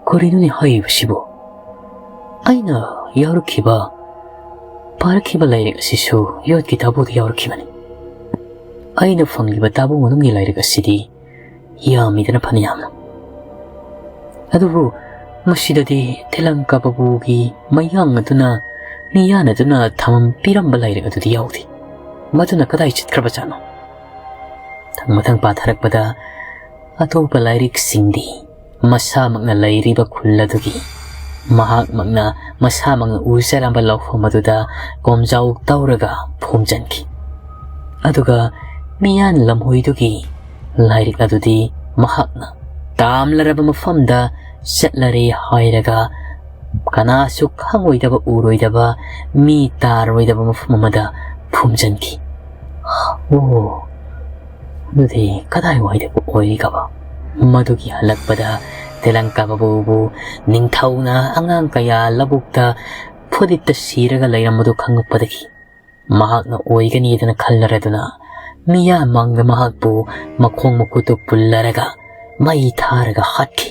ꯀꯔꯤꯅꯣꯅꯦ ꯍꯥꯏꯔꯤꯕꯁꯤꯕꯨ? ꯑꯩꯅ ꯌꯥꯎꯔꯛꯈꯤꯕ, ꯄꯥꯔꯛꯈꯤꯕ ꯂꯥꯏꯔꯤꯛ ꯑꯁꯤꯁꯨ ꯌꯣꯠꯀꯤ ꯇꯥꯕꯨꯗ ꯌꯥꯎꯔꯛꯈꯤꯕꯅꯤ꯫ ꯑꯩꯅ ꯐꯪꯂꯤꯕ ꯇꯥꯕꯨ ꯃꯅꯨꯡꯒꯤ ꯂꯥꯏꯔꯤꯛ ꯑꯁꯤꯗꯤ ꯌꯥꯝꯃꯤꯗꯅ ꯐꯅꯌꯥꯝꯅ꯫ ꯑꯗꯨꯕꯨ ꯃꯁꯤꯗꯗꯤ ꯇꯦꯂꯪꯀꯥꯕꯕꯨꯒꯤ ꯃꯌꯥꯡ ꯑꯗꯨꯅ ꯃꯤꯌꯥꯟ ꯑꯗꯨꯅ ꯊꯝꯃꯝ ꯄꯤꯔꯝꯕ ꯂꯥꯏꯔꯤꯛ ꯑꯗꯨꯗꯤ ꯌꯥꯎꯗꯦ꯫ ꯃꯗꯨꯅ ꯀꯗꯥꯏ ꯆꯠꯈ꯭ꯔꯕꯖꯥꯠꯅꯣ? ꯃꯊꯪ ꯃꯊꯪ ꯄꯥꯊꯔꯛꯄꯗ ꯑꯇꯣꯞꯄ ꯂꯥꯏꯔꯤꯛꯁꯤꯡꯗꯤ ꯃꯁꯥꯃꯛꯅ ꯂꯩꯔꯤꯕ ꯈꯨꯜ ꯑꯗꯨꯒꯤ, ꯃꯍꯥꯛꯃꯛꯅ ꯃꯁꯥꯃꯛꯅ ꯎꯖꯔꯝꯕ ꯂꯧꯐꯝ ꯑꯗꯨꯗ ꯀꯣꯝꯖꯥꯎ ꯇꯧꯔꯒ ꯐꯣꯝꯖꯤꯟꯈꯤ꯫ ꯑꯗꯨꯒ ꯃꯤꯌꯥꯟ ꯂꯝꯍꯨꯏꯗꯨꯒꯤ ꯂꯥꯏꯔꯤꯛ ꯑꯗꯨꯗꯤ ꯃꯍꯥꯛꯅ ꯇꯥꯝꯂꯔꯕ ꯃꯐꯝꯗ ꯆꯠꯂꯔꯦ ꯍꯥꯏꯔꯒ ꯀꯅꯥꯁꯨ ꯈꯪꯂꯣꯏꯗꯕ, ꯎꯔꯣꯏꯗꯕ, ꯃꯤ ꯇꯥꯔꯣꯏꯗꯕ ꯃꯐꯝ ꯑꯃꯗ ꯐꯨꯝꯖꯤꯟꯈꯤ꯫ ꯑꯣ, ꯑꯗꯨꯗꯤ ꯀꯗꯥꯏꯋꯥꯏꯗꯕꯨ ꯑꯣꯏꯔꯤꯒꯕ? ꯃꯗꯨꯒꯤ ꯍꯜꯂꯛꯄꯗ ꯇꯦꯂꯪꯀꯥꯕꯕꯨꯕꯨ ꯅꯤꯡꯊꯧꯅ ꯑꯉꯥꯡ ꯀꯌꯥ ꯂꯧꯕꯨꯛꯇ ꯐꯨꯗꯤꯠꯇ ꯁꯤꯔꯒ ꯂꯩꯔꯝꯕꯗꯨ ꯈꯪꯂꯛꯄꯗꯒꯤ ꯃꯍꯥꯛꯅ ꯑꯣꯏꯒꯅꯤꯗꯅ ꯈꯜꯂꯔꯗꯨꯅ ꯃꯤꯌꯥꯝ ꯃꯥꯡꯗ ꯃꯍꯥꯛꯄꯨ ꯃꯈꯣꯡ ꯃꯈꯨꯠꯇꯨ ꯄꯨꯜꯂꯔꯒ ꯃꯩ ꯊꯥꯔꯒ ꯍꯥꯠꯈꯤ꯫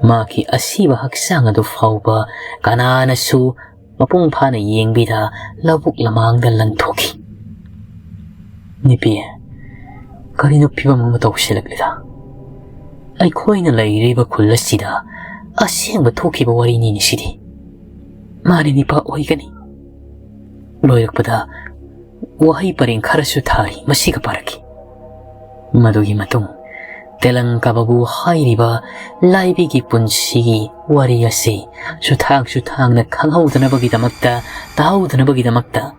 ꯃꯍꯥꯛꯀꯤ ꯑꯁꯤꯕ ꯍꯛꯆꯥꯡ ꯑꯗꯨ ꯐꯥꯎꯕ ꯀꯅꯥꯅꯁꯨ ꯃꯄꯨꯡ ꯐꯥꯅ ꯌꯦꯡꯕꯤꯗ ꯂꯧꯕꯨꯛ ꯂꯃꯥꯡꯗ ꯂꯪꯊꯣꯛꯈꯤ꯫ ꯅꯨꯄꯤ, ꯀꯔꯤꯅꯣ ꯐꯤꯕꯝ ꯑꯃ ꯇꯧꯁꯤꯜꯂꯛꯂꯤꯗ? ꯑꯩꯈꯣꯏꯅ ꯂꯩꯔꯤꯕ ꯈꯨꯜ ꯑꯁꯤꯗ ꯑꯁꯦꯡꯕ ꯊꯣꯛꯈꯤꯕ ꯋꯥꯔꯤꯅꯤꯅꯦ ꯁꯤꯗꯤ꯫ ꯃꯥꯅꯤ, ꯅꯤꯄꯥ ꯑꯣꯏꯒꯅꯤ꯫ ꯂꯣꯏꯔꯛꯄꯗ ꯋꯥꯍꯩ ꯄꯔꯦꯡ ꯈꯔꯁꯨ ꯊꯥꯔꯤ, ꯃꯁꯤꯒ ꯄꯥꯔꯛꯈꯤ꯫ ꯃꯗꯨꯒꯤ ꯃꯇꯨꯡ, ꯇꯦꯂꯪ ꯀꯕꯥꯕꯨ ꯍꯥꯏꯔꯤꯕ ꯂꯥꯏꯕꯤꯒꯤ ꯄꯨꯟꯁꯤꯒꯤ ꯋꯥꯔꯤ ꯑꯁꯤ ꯁꯨꯊꯥꯡ ꯁꯨꯊꯥꯡꯅ ꯈꯪꯍꯧꯗꯅꯕꯒꯤꯗꯃꯛꯇ, ꯇꯥꯍꯧꯗꯅꯕꯒꯤꯗꯃꯛꯇ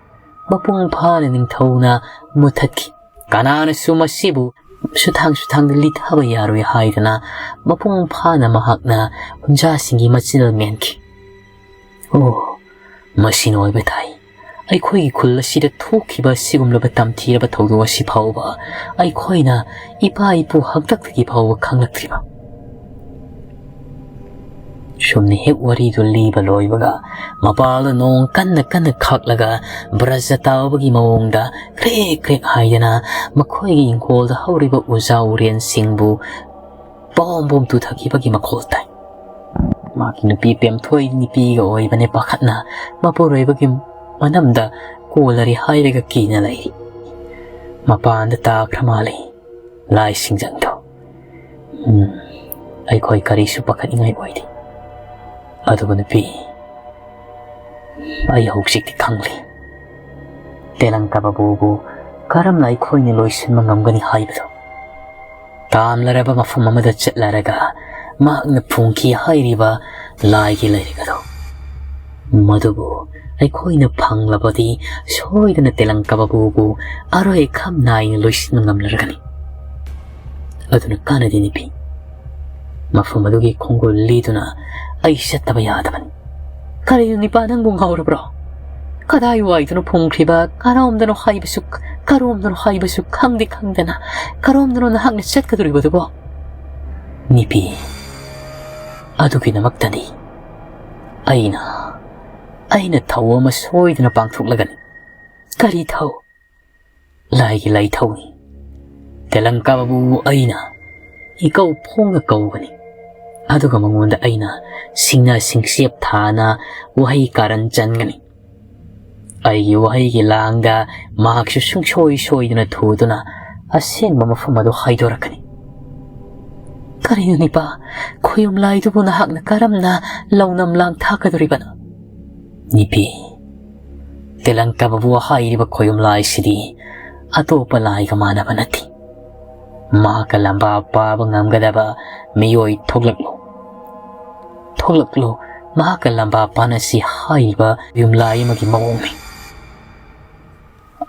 ꯃꯄꯨꯡ ꯐꯥꯅ ꯅꯤꯡꯊꯧꯅ ꯃꯨꯊꯠꯈꯤ꯫ ꯀꯅꯥꯅꯁꯨ ꯃꯁꯤꯕꯨ ꯁꯨꯊꯥꯡ ꯁꯨꯊꯥꯡꯗ ꯂꯤꯊꯕ ꯌꯥꯔꯣꯏ ꯍꯥꯏꯗꯨꯅ ꯃꯄꯨꯡ ꯐꯥꯅ ꯃꯍꯥꯛꯅ ꯍꯨꯟꯖꯥꯁꯤꯡꯒꯤ ꯃꯆꯤꯟ ꯃꯦꯟꯈꯤ꯫ ꯑꯣ, ꯃꯁꯤꯅ ꯑꯣꯏꯕ ꯇꯥꯏ꯫ ꯑꯩꯈꯣꯏꯒꯤ ꯈꯨꯜ ꯑꯁꯤꯗ ꯊꯣꯛꯈꯤꯕ ꯑꯁꯤꯒꯨꯝꯂꯕ ꯇꯝꯊꯤꯔꯕ ꯊꯧꯗꯣꯛ ꯑꯁꯤ ꯐꯥꯎꯕ ꯑꯩꯈꯣꯏꯅ ꯏꯄꯥ ꯏꯄꯨ ꯍꯥꯛꯇꯛꯇꯒꯤ ꯐꯥꯎꯕ ꯈꯪꯂꯛꯇ꯭ꯔꯤꯕ꯫ ꯁꯨꯝꯅ ꯍꯦꯛ ꯋꯥꯔꯤꯗꯨ ꯂꯤꯕ ꯂꯣꯏꯕꯒ, ꯃꯄꯥꯜꯗ ꯅꯣꯡ ꯀꯟꯅ ꯀꯟꯅ ꯈꯥꯛꯂꯒ ꯕ꯭ꯔꯖ ꯇꯥꯕꯒꯤ ꯃꯑꯣꯡꯗ ꯀ꯭ꯔꯦꯛ ꯀ꯭ꯔꯦꯛ ꯍꯥꯏꯗꯅ ꯃꯈꯣꯏꯒꯤ ꯏꯪꯈꯣꯜꯗ ꯍꯧꯔꯤꯕ ꯎꯖꯥ ꯎꯔꯦꯟꯁꯤꯡꯕꯨ ꯕꯣꯝ ꯕꯣꯝ ꯇꯨꯊꯈꯤꯕꯒꯤ ꯃꯈꯣꯜ ꯇꯥꯏ꯫ ꯃꯥꯒꯤ ꯅꯨꯄꯤ ꯄꯦꯝꯊꯣꯏ ꯅꯨꯄꯤꯒ ꯑꯣꯏꯕꯅꯦ ꯄꯥꯈꯠꯅ ꯃꯄꯨꯔꯣꯏꯕꯒꯤ ꯃꯅꯝꯗ ꯀꯣꯜꯂꯔꯤ ꯍꯥꯏꯔꯒ ꯀꯤꯅ ꯂꯩꯔꯤ꯫ ꯃꯄꯥꯟꯗ ꯇꯥꯈ꯭ꯔ ꯃꯥꯜꯂꯤ ꯂꯥꯏ ꯁꯤꯡꯖꯪꯗꯣ꯫ ꯎꯝ, ꯑꯩꯈꯣꯏ ꯀꯔꯤꯁꯨ ꯄꯥꯈꯠꯅꯤꯡꯉꯥꯏ ꯑꯣꯏꯗꯦ꯫ ꯑꯗꯨꯕꯨ ꯅꯨꯄꯤ, ꯑꯩ ꯍꯧꯖꯤꯛꯇꯤ ꯈꯪꯂꯦ꯫ ꯇꯦꯂꯪ ꯀꯕꯥꯕꯨꯕꯨ ꯀꯔꯝꯅ ꯑꯩꯈꯣꯏꯅ ꯂꯣꯏꯁꯤꯟꯕ ꯉꯝꯒꯅꯤ ꯍꯥꯏꯕꯗꯨ꯫ ꯇꯥꯝꯂꯔꯕ ꯃꯐꯝ ꯑꯃꯗ ꯆꯠꯂꯔꯒ ꯃꯍꯥꯛꯅ ꯐꯣꯡꯈꯤ ꯍꯥꯏꯔꯤꯕ ꯂꯥꯏꯒꯤ ꯂꯥꯏꯔꯤꯛ ꯑꯗꯨ꯫ ꯃꯗꯨꯕꯨ ꯑꯩꯈꯣꯏꯅ ꯐꯪꯂꯕꯗꯤ ꯁꯣꯏꯗꯅ ꯇꯦꯂꯪ ꯀꯕꯥꯕꯨꯕꯨ ꯑꯔꯣꯏ ꯑꯈꯝ ꯅꯥꯏꯅ ꯂꯣꯏꯁꯤꯟꯕ ꯉꯝꯂꯔꯒꯅꯤ꯫ ꯑꯗꯨꯅ ꯀꯥꯟꯅꯗꯦ ꯅꯨꯄꯤ꯫ ꯃꯐꯝ ꯑꯗꯨꯒꯤ ꯈꯣꯡꯒꯨꯜ ꯂꯤꯗꯨꯅ ꯑꯩ ꯆꯠꯇꯕ ꯌꯥꯗꯕꯅꯤ꯫ ꯀꯔꯤꯅꯣ ꯅꯤꯄꯥ, ꯅꯪꯕꯨ ꯉꯥꯎꯔꯕ꯭ꯔꯣ? ꯀꯗꯥꯏ ꯋꯥꯏꯗꯅꯣ ꯐꯨꯝꯈ꯭ꯔꯤꯕ, ꯀꯔꯣꯝꯗꯅꯣ ꯍꯥꯏꯕꯁꯨ, ꯀꯔꯣꯝꯗꯅꯣ ꯍꯥꯏꯕꯁꯨ ꯈꯪꯗꯦ ꯈꯪꯗꯅ ꯀꯔꯣꯝꯗꯅꯣ ꯅꯍꯥꯛꯅ ꯆꯠꯀꯗꯧꯔꯤꯕꯗꯨꯕꯣ? ꯅꯤꯄꯤ, ꯑꯗꯨꯒꯤꯗꯃꯛꯇꯅꯤ ꯑꯩꯅ, ꯑꯩꯅ ꯊꯧ ꯑꯃ ꯁꯣꯏꯗꯅ ꯄꯥꯡꯊꯣꯛꯂꯒꯅꯤ꯫ ꯀꯔꯤ ꯊꯧ? ꯂꯥꯏꯒꯤ ꯂꯥꯏꯊꯧꯅꯤ꯫ ꯇꯦꯂꯪꯀꯥꯕꯕꯨ ꯑꯩꯅ ꯏꯀꯧ ꯐꯣꯡꯅ ꯀꯧꯒꯅꯤ꯫ ꯑꯗꯨꯒ ꯃꯉꯣꯟꯗ ꯑꯩꯅ ꯁꯤꯡꯅ ꯁꯤꯡꯆꯦꯞ ꯊꯥꯅ ꯋꯥꯍꯩ ꯀꯥꯔꯟ ꯆꯟꯒꯅꯤ꯫ ꯑꯩꯒꯤ ꯋꯥꯍꯩꯒꯤ ꯂꯥꯡꯗ ꯃꯍꯥꯛꯁꯨ ꯁꯨꯡꯁꯣꯏ ꯁꯣꯏꯗꯅ ꯊꯨꯗꯨꯅ ꯑꯁꯦꯡꯕ ꯃꯐꯝ ꯑꯗꯨ ꯍꯥꯏꯗꯣꯔꯛꯀꯅꯤ꯫ ꯀꯔꯤꯅꯣ ꯅꯤꯄꯥ, ꯈꯣꯌꯨꯝ ꯂꯥꯏꯗꯨꯕꯨ ꯅꯍꯥꯛꯅ ꯀꯔꯝꯅ ꯂꯧꯅꯝ ꯂꯥꯡ ꯊꯥꯛꯀꯗꯧꯔꯤꯕꯅꯣ? ꯅꯨꯄꯤ, ꯇꯦꯂꯪꯀꯥ ꯕꯥꯕꯨ ꯍꯥꯏꯔꯤꯕ ꯈꯣꯌꯨꯝ ꯂꯥꯏꯁꯤꯗꯤ ꯑꯇꯣꯞꯄ ꯂꯥꯏꯒ ꯃꯥꯟꯅꯕ ꯅꯠꯇꯦ꯫ ꯃꯍꯥꯛꯀ ꯂꯝꯕꯥ ꯄꯥꯕ ꯉꯝꯒꯗꯕ ꯃꯤꯑꯣꯏ ꯊꯣꯛꯂꯛꯂꯣ꯫ ꯊꯣꯛꯂꯛꯂꯣ, ꯃꯍꯥꯛꯀ ꯂꯝꯕꯥ ꯄꯥꯅꯁꯤ ꯍꯥꯏꯔꯤꯕ ꯌꯨꯝꯂꯥꯏ ꯑꯃꯒꯤ ꯃꯑꯣꯡꯅꯤ꯫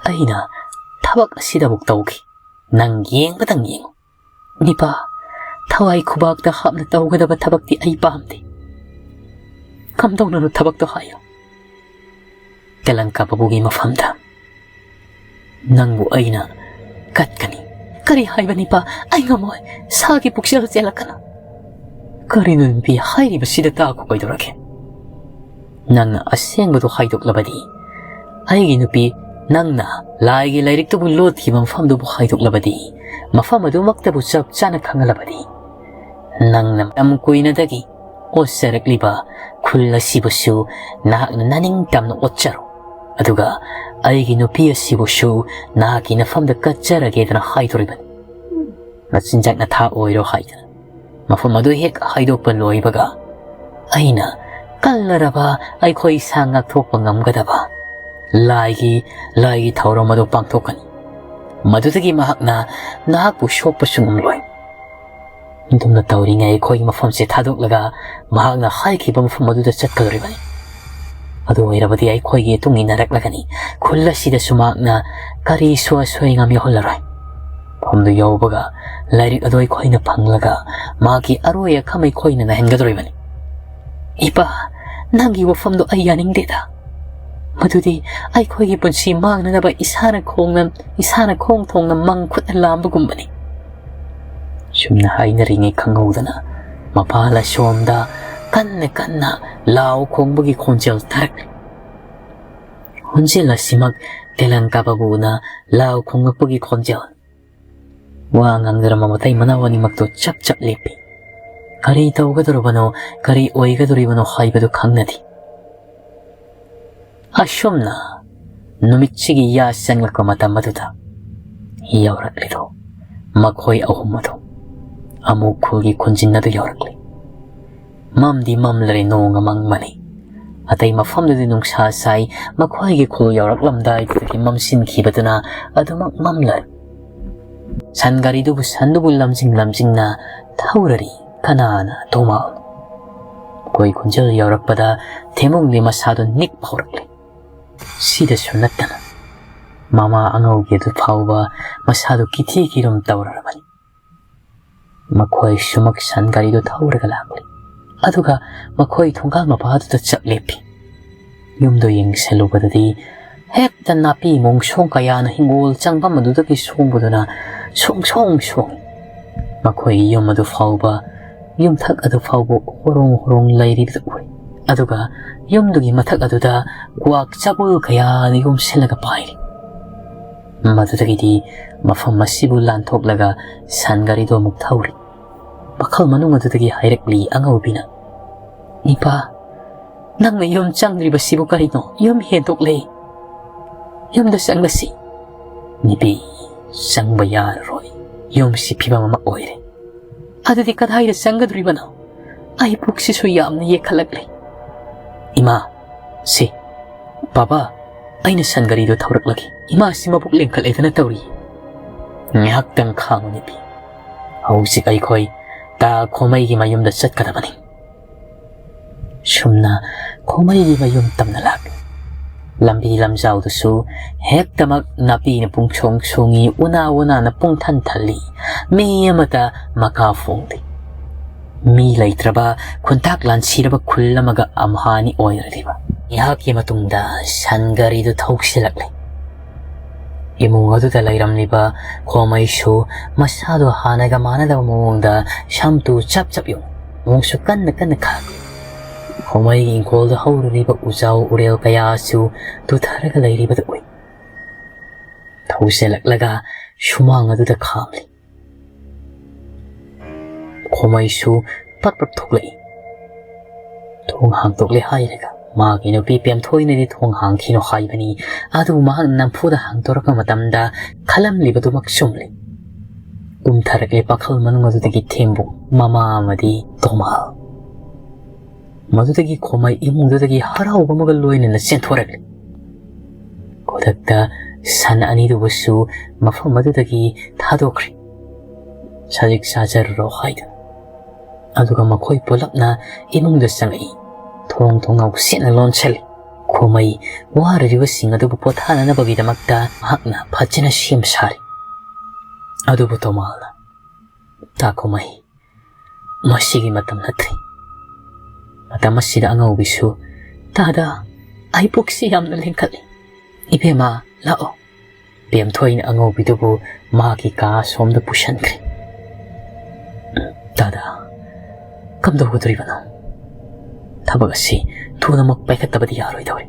ꯑꯩꯅ ꯊꯕꯛ ꯑꯁꯤꯗꯕꯨ ꯇꯧꯈꯤ꯫ ꯅꯪ ꯌꯦꯡꯕꯗꯪ ꯌꯦꯡꯉꯨ꯫ ꯅꯤꯄꯥ, ꯊꯋꯥꯏ ꯈꯨꯕꯥꯛꯇ ꯍꯥꯞꯅ ꯇꯧꯒꯗꯕ ꯊꯕꯛꯇꯤ ꯑꯩ ꯄꯥꯝꯗꯦ꯫ ꯀꯝꯗꯧꯅꯅꯣ ꯊꯕꯛꯇꯣ ꯍꯥꯏꯌꯨ꯫ ꯇꯦꯂꯪꯀꯥ ꯕꯥꯕꯨꯒꯤ ꯃꯐꯝꯗ ꯅꯪꯕꯨ ꯑꯩꯅ ꯀꯠꯀꯅꯤ꯫ ꯀꯔꯤ ꯍꯥꯏꯕ ꯅꯤꯄꯥ? ꯑꯩ ꯉꯝꯃꯣꯏ꯫ ꯁꯥꯒꯤ ꯄꯨꯛꯆꯦꯜ ꯆꯦꯜꯂꯛꯀꯅꯨ꯫ ꯀꯔꯤꯅꯣ ꯅꯨꯄꯤ ꯍꯥꯏꯔꯤꯕꯁꯤꯗ ꯇꯥꯈꯣ ꯀꯩꯗꯧꯔꯒꯦ? ꯅꯪꯅ ꯑꯁꯦꯡꯕꯗꯨ ꯍꯥꯏꯗꯣꯛꯂꯕꯗꯤ, ꯑꯩꯒꯤ ꯅꯨꯄꯤ, ꯅꯪꯅ ꯂꯥꯏꯒꯤ ꯂꯥꯏꯔꯤꯛꯇꯨꯕꯨ ꯂꯣꯠꯈꯤꯕ ꯃꯐꯝꯗꯨꯕꯨ ꯍꯥꯏꯗꯣꯛꯂꯕꯗꯤ, ꯃꯐꯝ ꯑꯗꯨꯃꯛꯇꯕꯨ ꯆꯞ ꯆꯥꯅ ꯈꯪꯍꯜꯂꯕꯗꯤ, ꯅꯪꯅ ꯃꯇꯝ ꯀꯨꯏꯅꯗꯒꯤ ꯑꯣꯠꯆꯔꯛꯂꯤꯕ ꯈꯨꯜ ꯑꯁꯤꯕꯨꯁꯨ ꯅꯍꯥꯛꯅ ꯅꯅꯤꯡ ꯇꯝꯅ ꯑꯣꯠꯆꯔꯣ꯫ ꯑꯗꯨꯒ ꯑꯩꯒꯤ ꯅꯨꯄꯤ ꯑꯁꯤꯕꯨꯁꯨ ꯅꯍꯥꯛꯀꯤ ꯅꯐꯝꯗ ꯀꯠꯆꯔꯒꯦꯗꯅ ꯍꯥꯏꯗꯣꯔꯤꯕꯅꯤ꯫ ꯃꯆꯤꯟꯖꯥꯛ ꯅꯊꯥ ꯑꯣꯏꯔꯣ ꯍꯥꯏꯗꯅ꯫ ꯃꯐꯝ ꯑꯗꯨ ꯍꯦꯛ ꯍꯥꯏꯗꯣꯛꯄ ꯂꯣꯏꯕꯒ, ꯑꯩꯅ ꯀꯜꯂꯔꯕ ꯑꯩꯈꯣꯏ ꯏꯁꯥ ꯉꯥꯛꯊꯣꯛꯄ ꯉꯝꯒꯗꯕ ꯂꯥꯏꯒꯤ, ꯂꯥꯏꯒꯤ ꯊꯧꯔꯝ ꯑꯗꯨ ꯄꯥꯡꯊꯣꯛꯀꯅꯤ꯫ ꯃꯗꯨꯗꯒꯤ ꯃꯍꯥꯛꯅ ꯅꯍꯥꯛꯄꯨ ꯁꯣꯛꯄꯁꯨ ꯉꯝꯂꯣꯏ꯫ ꯑꯗꯨꯝꯅ ꯇꯧꯔꯤꯉꯩ ꯑꯩꯈꯣꯏꯒꯤ ꯃꯐꯝꯁꯦ ꯊꯥꯗꯣꯛꯂꯒ ꯃꯍꯥꯛꯅ ꯍꯥꯏꯈꯤꯕ ꯃꯐꯝ ꯑꯗꯨꯗ ꯆꯠꯀꯗꯧꯔꯤꯕꯅꯤ꯫ ꯑꯗꯨ ꯑꯣꯏꯔꯕꯗꯤ ꯑꯩꯈꯣꯏꯒꯤ ꯇꯨꯡ ꯏꯟꯅꯔꯛꯂꯒꯅꯤ꯫ ꯈꯨꯜ ꯑꯁꯤꯗꯁꯨ ꯃꯍꯥꯛꯅ ꯀꯔꯤꯁꯨ ꯑꯁꯣꯏ ꯑꯉꯥꯝ ꯌꯥꯎꯍꯜꯂꯔꯣꯏ꯫ ꯃꯐꯝꯗꯨ ꯌꯧꯕꯒ ꯂꯥꯏꯔꯤꯛ ꯑꯗꯨ ꯑꯩꯈꯣꯏꯅ ꯐꯪꯂꯒ ꯃꯍꯥꯛꯀꯤ ꯑꯔꯣꯏ ꯑꯈꯝ ꯑꯩꯈꯣꯏꯅ ꯅꯥꯏꯍꯟꯒꯗꯧꯔꯤꯕꯅꯤ꯫ ꯏꯄꯥ, ꯅꯪꯒꯤ ꯋꯥꯐꯝꯗꯣ ꯑꯩ ꯌꯥꯅꯤꯡꯗꯦꯗ꯫ ꯃꯗꯨꯗꯤ ꯑꯩꯈꯣꯏꯒꯤ ꯄꯨꯟꯁꯤ ꯃꯥꯡꯅꯅꯕ ꯏꯁꯥꯅ ꯈꯣꯡꯅ, ꯏꯁꯥꯅ ꯈꯣꯡ ꯊꯣꯡꯅ ꯃꯪ ꯈꯨꯠꯅ ꯂꯥꯝꯕꯒꯨꯝꯕꯅꯤ꯫ ꯁꯨꯝꯅ ꯍꯥꯏꯅꯔꯤꯉꯩ ꯈꯪꯍꯧꯗꯅ ꯃꯄꯥꯜ ꯑꯁꯣꯝꯗ ꯀꯟꯅ ꯀꯟꯅ ꯂꯥꯎ ꯈꯣꯡꯕꯒꯤ ꯈꯣꯟꯖꯦꯜ ꯇꯥꯔꯛꯂꯤ꯫ ꯈꯣꯟꯖꯦꯜ ꯑꯁꯤꯃꯛ ꯇꯦꯂꯪꯀꯥ ꯕꯥꯕꯨꯅ ꯂꯥꯎ ꯈꯣꯡꯂꯛꯄꯒꯤ ꯈꯣꯟꯖꯦꯜ꯫ ꯋꯥ ꯉꯥꯡꯖꯔꯝꯕ ꯃꯇꯩ ꯃꯅꯥꯎ ꯑꯅꯤꯃꯛꯇꯨ ꯆꯞ ꯆꯞ ꯂꯦꯞꯄꯤ꯫ ꯀꯔꯤ ꯇꯧꯒꯗꯧꯔꯕꯅꯣ, ꯀꯔꯤ ꯑꯣꯏꯒꯗꯧꯔꯤꯕꯅꯣ ꯍꯥꯏꯕꯗꯨ ꯈꯪꯅꯗꯦ꯫ ꯑꯁꯨꯝꯅ ꯅꯨꯃꯤꯠꯁꯤꯒꯤ ꯌꯥ ꯆꯪꯂꯛꯄ ꯃꯇꯝ ꯑꯗꯨꯗ ꯌꯧꯔꯛꯂꯤꯗꯣ ꯃꯈꯣꯏ ꯑꯍꯨꯝ ꯑꯗꯨ ꯑꯃꯨꯛ ꯈꯨꯜꯒꯤ ꯈꯨꯟꯖꯤꯟ ꯑꯗꯨ ꯌꯧꯔꯛꯂꯤ꯫ ꯃꯝꯗꯤ ꯃꯝꯂꯔꯦ, ꯅꯣꯡ ꯑꯃꯪꯕꯅꯤ꯫ ꯑꯇꯩ ꯃꯐꯝꯗꯗꯤ ꯅꯨꯡꯁꯥ ꯁꯥꯏ꯫ ꯃꯈꯣꯏꯒꯤ ꯈꯨꯜ ꯌꯧꯔꯛꯂꯝꯗꯥꯏꯗꯨꯗꯒꯤ ꯃꯝꯁꯤꯟꯈꯤꯕꯗꯨꯅ ꯑꯗꯨꯃꯛ ꯃꯝꯂꯔꯦ꯫ ꯁꯟ ꯒꯥꯔꯤꯗꯨꯕꯨ ꯁꯟꯗꯨꯕꯨ ꯂꯝꯖꯤꯡ ꯂꯝꯖꯤꯡꯅ ꯊꯧꯔꯔꯤ ꯀꯅꯥꯅ ꯇꯣꯃꯥꯜ꯫ ꯃꯈꯣꯏ ꯈꯣꯟꯖꯦꯜ ꯌꯧꯔꯛꯄꯗ ꯊꯦꯃꯨꯡꯗꯤ ꯃꯁꯥꯗꯨ ꯅꯤꯛꯄ ꯍꯧꯔꯛꯂꯦ꯫ ꯁꯤꯗꯁꯨ ꯅꯠꯇꯅ ꯃꯃꯥ ꯑꯉꯧꯕꯤ ꯑꯗꯨ ꯐꯥꯎꯕ ꯃꯁꯥꯗꯨ ꯀꯤꯊꯤ ꯀꯤꯔꯨꯝ ꯇꯧꯔꯔꯕꯅꯤ꯫ ꯃꯈꯣꯏ ꯁꯨꯃꯛ ꯁꯟ ꯒꯥꯔꯤꯗꯨ ꯊꯧꯔꯒ ꯂꯥꯛꯂꯤ꯫ ꯑꯗꯨꯒ ꯃꯈꯣꯏ ꯊꯣꯡꯒꯥꯜ ꯃꯄꯥꯗꯨꯗ ꯆꯞ ꯂꯦꯞꯄꯤ꯫ ꯌꯨꯝꯗꯨ ꯌꯦꯡꯁꯤꯜꯂꯨꯕꯗꯗꯤ ꯍꯦꯛꯇ ꯅꯥꯄꯤ ꯃꯣꯡꯁꯣꯡ ꯀꯌꯥꯅ ꯍꯤꯡꯒꯣꯜ ꯆꯪꯐꯝ ꯑꯗꯨꯗꯒꯤ ꯁꯣꯡꯕꯗꯨꯅ ꯁꯣꯡ ꯁꯣꯡ ꯁꯣꯡꯏ꯫ ꯃꯈꯣꯏꯒꯤ ꯌꯨꯝ ꯑꯗꯨ ꯐꯥꯎꯕ, ꯌꯨꯝꯊꯛ ꯑꯗꯨ ꯐꯥꯎꯕ ꯍꯣꯔꯣꯡ ꯍꯣꯔꯣꯡ ꯂꯩꯔꯤꯕꯗꯨ ꯎꯏ꯫ ꯑꯗꯨꯒ ꯌꯨꯝꯗꯨꯒꯤ ꯃꯊꯛ ꯑꯗꯨꯗ ꯀ꯭ꯋꯥꯛ ꯆꯕꯨꯜ ꯀꯌꯥꯅ ꯌꯣꯝꯁꯤꯜꯂꯒ ꯄꯥꯏꯔꯤ꯫ ꯃꯗꯨꯗꯒꯤꯗꯤ ꯃꯐꯝ ꯑꯁꯤꯕꯨ ꯂꯥꯟꯊꯣꯛꯂꯒ ꯁꯟ ꯒꯥꯔꯤꯗꯨ ꯑꯃꯨꯛ ꯊꯧꯔꯤ꯫ ꯃꯈꯜ ꯃꯅꯨꯡ ꯑꯗꯨꯗꯒꯤ ꯍꯥꯏꯔꯛꯂꯤ ꯑꯉꯧꯕꯤꯅ, "ꯅꯤꯄꯥ, ꯅꯪꯅ ꯌꯨꯝ ꯆꯪꯗ꯭ꯔꯤꯕꯁꯤꯕꯨ ꯀꯔꯤꯅꯣ? ꯌꯨꯝ ꯍꯦꯟꯗꯣꯛꯂꯦ꯫ ꯌꯨꯝꯗ ꯆꯪꯂꯁꯤ꯫" "ꯅꯤꯄꯤ, ꯆꯪꯕ ꯌꯥꯔꯔꯣꯏ꯫ ꯌꯨꯝꯁꯤ ꯐꯤꯕꯝ ꯑꯃ ꯑꯣꯏꯔꯦ꯫" "ꯑꯗꯨꯗꯤ ꯀꯗꯥꯏꯗ ꯆꯪꯒꯗꯧꯔꯤꯕꯅꯣ? ꯑꯩ ꯄꯨꯛꯁꯤꯁꯨ ꯌꯥꯝꯅ ꯌꯦꯛꯈꯠꯂꯛꯂꯦ꯫" "ꯏꯃꯥ, ꯁꯤ, ꯕꯥꯕꯥ, ꯑꯩꯅ ꯁꯟ ꯒꯥꯔꯤꯗꯨ ꯊꯧꯔꯛꯂꯒꯦ꯫ ꯏꯃꯥꯁꯤ ꯃꯕꯨꯛ ꯂꯦꯡꯈꯠꯂꯦꯗꯅ ꯇꯧꯔꯤ꯫" "ꯉꯥꯏꯍꯥꯛꯇꯪ ꯈꯥꯡꯉꯨ ꯅꯤꯄꯤ꯫ ꯍꯧꯖꯤꯛ ꯑꯩꯈꯣꯏ ꯇꯥ ꯈꯣꯃꯩꯒꯤ ꯃꯌꯨꯝꯗ ꯆꯠꯀꯗꯕꯅꯤ꯫" ꯁꯨꯝꯅ ꯈꯣꯃꯩꯒꯤ ꯃꯌꯨꯝ ꯇꯝꯅ ꯂꯥꯛꯂꯤ꯫ ꯂꯝꯕꯤ ꯂꯝꯖꯥꯎꯗꯨꯁꯨ ꯍꯦꯛꯇꯃꯛ ꯅꯥꯄꯤꯅ ꯄꯨꯡꯁꯣꯡ ꯁꯣꯡꯉꯤ, ꯎꯅꯥ ꯋꯥꯅꯥꯅ ꯄꯨꯡꯊꯟ ꯊꯜꯂꯤ꯫ ꯃꯤ ꯑꯃꯇ ꯃꯀꯥ ꯐꯣꯡꯗꯦ꯫ ꯃꯤ ꯂꯩꯇ꯭ꯔꯕ, ꯈꯨꯟꯇꯥꯛ ꯂꯥꯟꯁꯤꯔꯕ ꯈꯨꯜ ꯑꯃꯒ ꯑꯝꯍꯥꯅꯤ ꯑꯣꯏꯔꯤꯕ꯫ ꯉꯥꯏꯍꯥꯛꯀꯤ ꯃꯇꯨꯡꯗ ꯁꯟ ꯒꯥꯔꯤꯗꯨ ꯊꯧꯁꯤꯜꯂꯛꯂꯦ꯫ ꯏꯃꯨꯡ ꯑꯗꯨꯗ ꯂꯩꯔꯝꯂꯤꯕ ꯈꯣꯃꯩꯁꯨ ꯃꯁꯥꯗꯨ ꯍꯥꯟꯅꯒ ꯃꯥꯟꯅꯗꯕ ꯃꯑꯣꯡꯗ ꯁꯝꯇꯨ ꯆꯞ ꯆꯞ ꯌꯨꯡ, ꯅꯣꯡꯁꯨ ꯀꯟꯅ ꯀꯟꯅ ꯈꯥꯛꯂꯤ꯫ ꯈꯣꯃꯩꯒꯤ ꯏꯪꯈꯣꯜꯗ ꯍꯧꯔꯤꯕ ꯎꯖꯥꯎ ꯎꯔꯦꯜ ꯀꯌꯥꯁꯨ ꯇꯨꯊꯔꯒ ꯂꯩꯔꯤꯕꯗꯨ ꯎꯏ꯫ ꯊꯧꯖꯤꯜꯂꯛꯂꯒ ꯁꯨꯃꯥꯡ ꯑꯗꯨꯗ ꯈꯥꯝꯂꯤ꯫ ꯈꯣꯃꯩꯁꯨ ꯄꯠ ꯄꯠ ꯊꯣꯛꯂꯛꯏ꯫ ꯊꯣꯡ ꯍꯥꯡꯗꯣꯛꯂꯦ ꯍꯥꯏꯔꯒ ꯃꯥꯒꯤ ꯅꯨꯄꯤ ꯄꯦꯝꯊꯣꯏꯅꯗꯤ ꯊꯣꯡ ꯍꯥꯡꯈꯤꯅꯨ ꯍꯥꯏꯕꯅꯤ꯫ ꯑꯗꯨꯕꯨ ꯃꯍꯥꯛꯅ ꯅꯝꯐꯨꯗ ꯍꯥꯡꯗꯣꯔꯛꯄ ꯃꯇꯝꯗ ꯈꯜꯂꯝꯂꯤꯕꯗꯨꯃꯛ ꯆꯨꯝꯂꯦ꯫ ꯀꯨꯝꯊꯔꯛꯂꯦ ꯄꯥꯈꯜ ꯃꯅꯨꯡ ꯑꯗꯨꯗꯒꯤ ꯊꯦꯝꯕꯨ, ꯃꯃꯥ ꯑꯃꯗꯤ ꯇꯣꯃꯥꯜ꯫ ꯃꯗꯨꯗꯒꯤ ꯈꯣꯃꯩ ꯏꯃꯨꯡꯗꯨꯗꯒꯤ ꯍꯔꯥꯎꯕ ꯑꯃꯒ ꯂꯣꯏꯅꯅ ꯆꯦꯟꯊꯣꯔꯛꯂꯦ꯫ ꯈꯨꯗꯛꯇ ꯁꯟ ꯑꯅꯤꯗꯨꯕꯨꯁꯨ ꯃꯐꯝ ꯑꯗꯨꯗꯒꯤ ꯊꯥꯗꯣꯛꯈ꯭ꯔꯦ꯫ ꯁꯖꯤꯛ ꯆꯥꯖꯔꯨꯔꯣ ꯍꯥꯏꯗꯨꯅ꯫ ꯑꯗꯨꯒ ꯃꯈꯣꯏ ꯄꯨꯂꯞꯅ ꯏꯃꯨꯡꯗ ꯆꯪꯉꯛꯏ꯫ ꯊꯣꯡ ꯊꯣꯡꯅꯥꯎ ꯁꯦꯠꯅ ꯂꯣꯟꯁꯤꯜꯂꯤ꯫ ꯈꯣꯃꯩ ꯋꯥꯔꯤꯕꯁꯤꯡ ꯑꯗꯨꯕꯨ ꯄꯣꯊꯥꯅꯅꯕꯒꯤꯗꯃꯛꯇ ꯃꯍꯥꯛꯅ ꯐꯖꯅ ꯁꯦꯝ ꯁꯥꯔꯤ꯫ ꯑꯗꯨꯕꯨ ꯇꯣꯃꯥꯜꯅ, "ꯇꯥ ꯈꯣꯃꯩ, ꯃꯁꯤꯒꯤ ꯃꯇꯝ ꯅꯠꯇ꯭ꯔꯤ꯫ ꯃꯇꯝ ꯑꯁꯤꯗ ꯑꯉꯧꯕꯤꯁꯨ, ꯇꯥꯗ, ꯑꯩ ꯄꯨꯛꯁꯤ ꯌꯥꯝꯅ ꯂꯦꯡꯈꯠꯂꯤ꯫ ꯏꯕꯦꯝꯃ, ꯂꯥꯛꯑꯣ꯫" ꯄꯦꯝꯊꯣꯏꯅ ꯑꯉꯧꯕꯤꯗꯨꯕꯨ ꯃꯥꯒꯤ ꯀꯥ ꯑꯁꯣꯝꯗ ꯄꯨꯁꯟꯈ꯭ꯔꯦ꯫ "ꯇꯥꯗ, ꯀꯝꯗꯧꯒꯗꯧꯔꯤꯕꯅꯣ? ꯊꯕꯛ ꯑꯁꯤ ꯊꯨꯅꯃꯛ ꯄꯥꯏꯈꯠꯇꯕꯗꯤ ꯌꯥꯔꯣꯏꯗꯧꯔꯤ꯫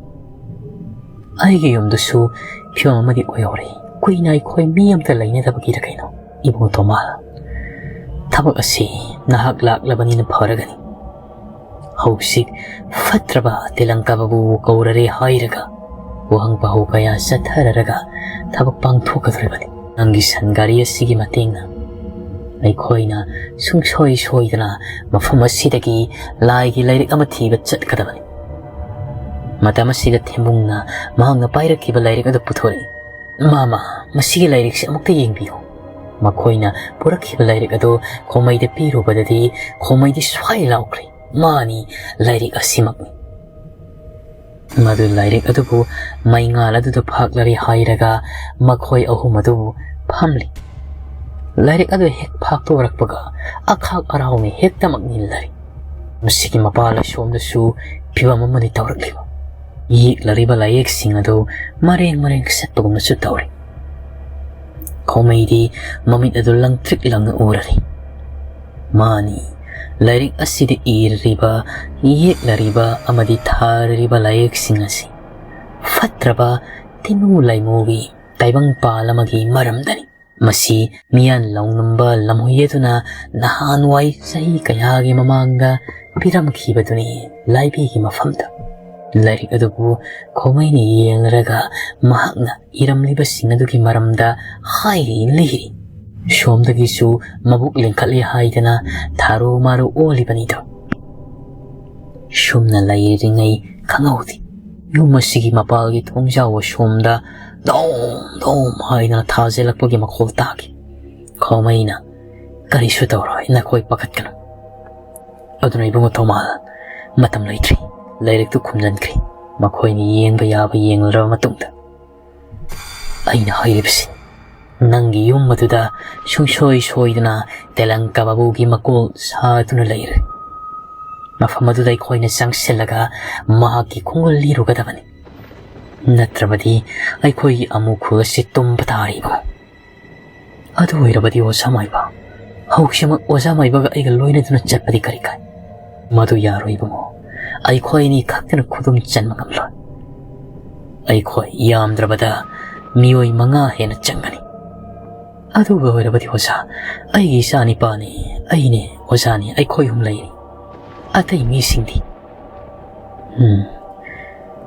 ꯑꯩꯒꯤ ꯌꯨꯝꯗꯁꯨ ꯐꯤꯕꯝ ꯑꯃꯗꯤ ꯑꯣꯏꯍꯧꯔꯦ꯫ ꯀꯨꯏꯅ ꯑꯩꯈꯣꯏ ꯃꯤ ꯑꯃꯇ ꯂꯩꯅꯗꯕꯒꯤꯔ ꯀꯩꯅꯣ? ꯏꯕꯨꯡ ꯇꯣꯃꯥꯜ, ꯊꯕꯛ ꯑꯁꯤ ꯅꯍꯥꯛ ꯂꯥꯛꯂꯕꯅꯤꯅ ꯐꯔꯒꯅꯤ꯫ ꯍꯧꯖꯤꯛ ꯐꯠꯇ꯭ꯔꯕ ꯇꯦꯂꯪꯀꯥꯕꯕꯨ ꯀꯧꯔꯔꯦ ꯍꯥꯏꯔꯒ ꯋꯥꯍꯪ ꯄꯥꯎ ꯀꯌꯥ ꯆꯠꯊꯔꯔꯒ ꯊꯕꯛ ꯄꯥꯡꯊꯣꯛꯀꯗꯧꯔꯤꯕꯅꯤ꯫ ꯅꯪꯒꯤ ꯁꯟ ꯒꯥꯔꯤ ꯑꯁꯤꯒꯤ ꯃꯇꯦꯡꯅ ꯑꯩꯈꯣꯏꯅ ꯁꯨꯡꯁꯣꯏ ꯁꯣꯏꯗꯅ ꯃꯐꯝ ꯑꯁꯤꯗꯒꯤ ꯂꯥꯏꯒꯤ ꯂꯥꯏꯔꯤꯛ ꯑꯃ ꯊꯤꯕ ꯆꯠꯀꯗꯕꯅꯤ꯫" ꯃꯇꯝ ꯑꯁꯤꯗ ꯊꯦꯝꯕꯨꯡꯅ ꯃꯍꯥꯛꯅ ꯄꯥꯏꯔꯛꯈꯤꯕ ꯂꯥꯏꯔꯤꯛ ꯑꯗꯨ ꯄꯨꯊꯣꯔꯛꯏ꯫ "ꯃꯥꯃ, ꯃꯁꯤꯒꯤ ꯂꯥꯏꯔꯤꯛꯁꯤ ꯑꯃꯨꯛꯇ ꯌꯦꯡꯕꯤꯌꯨ꯫" ꯃꯈꯣꯏꯅ ꯄꯨꯔꯛꯈꯤꯕ ꯂꯥꯏꯔꯤꯛ ꯑꯗꯨ ꯈꯣꯃꯩꯗ ꯄꯤꯔꯨꯕꯗꯗꯤ ꯈꯣꯃꯩꯗꯤ ꯁ꯭ꯋꯥꯏ ꯂꯥꯎꯈ꯭ꯔꯦ꯫ "ꯃꯥꯅꯤ, ꯂꯥꯏꯔꯤꯛ ꯑꯁꯤꯃꯛꯅꯤ꯫" ꯃꯗꯨ ꯂꯥꯏꯔꯤꯛ ꯑꯗꯨꯕꯨ ꯃꯩꯉꯥꯜ ꯑꯗꯨꯗ ꯐꯥꯛꯂꯔꯦ ꯍꯥꯏꯔꯒ ꯃꯈꯣꯏ ꯑꯍꯨꯝ ꯑꯗꯨ ꯐꯝꯂꯤ꯫ ꯂꯥꯏꯔꯤꯛ ꯑꯗꯨ ꯍꯦꯛ ꯐꯥꯛꯇꯣꯔꯛꯄꯒ ꯑꯈꯥꯛ ꯑꯔꯥꯎꯅ ꯍꯦꯛꯇꯃꯛ ꯅꯤꯜꯂꯔꯤ꯫ ꯃꯁꯤꯒꯤ ꯃꯄꯥ ꯂꯥꯏꯁꯣꯝꯗꯁꯨ ꯐꯤꯕꯝ ꯑꯃꯅꯤ ꯇꯧꯔꯛꯂꯤꯕ꯫ ꯌꯦꯛꯂꯔꯤꯕ ꯂꯥꯏꯌꯦꯛꯁꯤꯡ ꯑꯗꯨ ꯃꯔꯦꯡ ꯃꯔꯦꯡ ꯆꯠꯄꯒꯨꯝꯅꯁꯨ ꯇꯧꯔꯤ꯫ ꯈꯣꯃꯩꯗꯤ ꯃꯃꯤꯠ ꯑꯗꯨ ꯂꯪꯇ꯭ꯔꯤꯛ ꯂꯪꯅ ꯎꯔꯔꯤ꯫ ꯃꯥꯅꯤ, ꯂꯥꯏꯔꯤꯛ ꯑꯁꯤꯗ ꯏꯔꯤꯕ, ꯌꯦꯛꯂꯔꯤꯕ ꯑꯃꯗꯤ ꯊꯥꯔꯤꯕ ꯂꯥꯏꯌꯦꯛꯁꯤꯡ ꯑꯁꯤ ꯐꯠꯇ꯭ꯔꯕ ꯇꯤꯃꯨ ꯂꯥꯏꯃꯨꯒꯤ ꯇꯥꯏꯕꯪꯄꯥꯜ ꯑꯃꯒꯤ ꯃꯔꯝꯗꯅꯤ꯫ ꯃꯁꯤ ꯃꯤꯌꯥꯟ ꯂꯧꯅꯝꯕ ꯂꯝꯍꯨꯏ ꯑꯗꯨꯅ ꯅꯍꯥꯟꯋꯥꯏ ꯆꯍꯤ ꯀꯌꯥꯒꯤ ꯃꯃꯥꯡꯗ ꯄꯤꯔꯝꯈꯤꯕꯗꯨꯅꯤ ꯂꯥꯏꯕꯤꯒꯤ ꯃꯐꯝꯗ꯫ ꯂꯥꯏꯔꯤꯛ ꯑꯗꯨꯕꯨ ꯈꯣꯃꯩꯅ ꯌꯦꯡꯂꯔꯒ ꯃꯍꯥꯛꯅ ꯏꯔꯝꯂꯤꯕꯁꯤꯡ ꯑꯗꯨꯒꯤ ꯃꯔꯝꯗ ꯍꯥꯏꯔꯤ ꯂꯤꯔꯤ꯫ ꯁꯣꯝꯗꯒꯤꯁꯨ ꯃꯕꯨꯛ ꯂꯤꯡꯈꯠꯂꯤ ꯍꯥꯏꯗꯅ ꯊꯥꯔꯨ ꯃꯥꯔꯨ ꯑꯣꯜꯂꯤꯕꯅꯤꯗꯣ꯫ ꯁꯨꯝꯅ ꯂꯩꯔꯤꯉꯩ ꯈꯪꯍꯧꯗꯦ, ꯌꯨꯝ ꯑꯁꯤꯒꯤ ꯃꯄꯥꯜꯒꯤ ꯊꯣꯡꯖꯥꯎ ꯑꯁꯣꯝꯗ ꯗꯣꯝ ꯗꯣꯝ ꯍꯥꯏꯗꯅ ꯊꯥꯖꯤꯜꯂꯛꯄꯒꯤ ꯃꯈꯣꯜ ꯇꯥꯈꯤ꯫ ꯈꯣꯃꯩꯅ, "ꯀꯔꯤꯁꯨ ꯇꯧꯔꯣꯏ, ꯅꯈꯣꯏ ꯄꯥꯈꯠꯀꯅꯨ꯫ ꯑꯗꯨꯅ ꯏꯕꯨꯡꯉꯣ ꯊꯧꯃꯥꯜ, ꯃꯇꯝ ꯂꯩꯇ꯭ꯔꯤ, ꯂꯥꯏꯔꯤꯛꯇꯨ ꯈꯨꯝꯖꯤꯟꯈ꯭ꯔꯦ꯫ ꯃꯈꯣꯏꯅ ꯌꯦꯡꯕ ꯌꯥꯕ ꯌꯦꯡꯂꯔꯕ ꯃꯇꯨꯡꯗ ꯑꯩꯅ ꯍꯥꯏꯔꯤꯕꯁꯤ, ꯅꯪꯒꯤ ꯌꯨꯝ ꯑꯗꯨꯗ ꯁꯨꯡꯁꯣꯏ ꯁꯣꯏꯗꯅ ꯇꯦꯂꯪꯀ ꯕꯥꯕꯨꯒꯤ ꯃꯀꯣꯜ ꯁꯥꯗꯨꯅ ꯂꯩꯔꯦ꯫ ꯃꯐꯝ ꯑꯗꯨꯗ ꯑꯩꯈꯣꯏꯅ ꯆꯪꯁꯤꯜꯂꯒ ꯃꯍꯥꯛꯀꯤ ꯈꯣꯡꯒꯨꯜ ꯂꯤꯔꯨꯒꯗꯕꯅꯤ꯫ ꯅꯠꯇ꯭ꯔꯕꯗꯤ ꯑꯩꯈꯣꯏꯒꯤ ꯑꯃꯨ ꯈꯨꯜ ꯑꯁꯤ ꯇꯨꯝꯕ ꯇꯥꯔꯤꯕ꯫ ꯑꯗꯨ ꯑꯣꯏꯔꯕꯗꯤ ꯑꯣꯖꯥ ꯃꯥꯏꯕ, ꯍꯧꯖꯤꯛꯃꯛ ꯑꯣꯖꯥ ꯃꯥꯏꯕꯒ ꯑꯩꯒ ꯂꯣꯏꯅꯗꯨꯅ ꯆꯠꯄꯗꯤ ꯀꯔꯤ ꯀꯥꯏ?" "ꯃꯗꯨ ꯌꯥꯔꯣꯏ ꯏꯕꯨꯡꯉꯣ, ꯑꯩꯈꯣꯏ ꯑꯅꯤ ꯈꯛꯇꯅ ꯈꯨꯗꯨꯝ ꯆꯟꯕ ꯉꯝꯂꯣꯏ꯫ ꯑꯩꯈꯣꯏ ꯌꯥꯝꯗ꯭ꯔꯕꯗ ꯃꯤꯑꯣꯏ ꯃꯉꯥ ꯍꯦꯟꯅ ꯆꯪꯒꯅꯤ꯫ ꯑꯗꯨꯒ ꯑꯣꯏꯔꯕꯗꯤ ꯑꯣꯖꯥ, ꯑꯩꯒꯤ ꯏꯆꯥ ꯅꯤꯄꯥꯅꯤ, ꯑꯩꯅꯦ, ꯑꯣꯖꯥꯅꯤ, ꯑꯩꯈꯣꯏ ꯑꯍꯨꯝ ꯂꯩꯔꯤ꯫ ꯑꯇꯩ ꯃꯤꯁꯤꯡꯗꯤ?" "ꯎꯝ,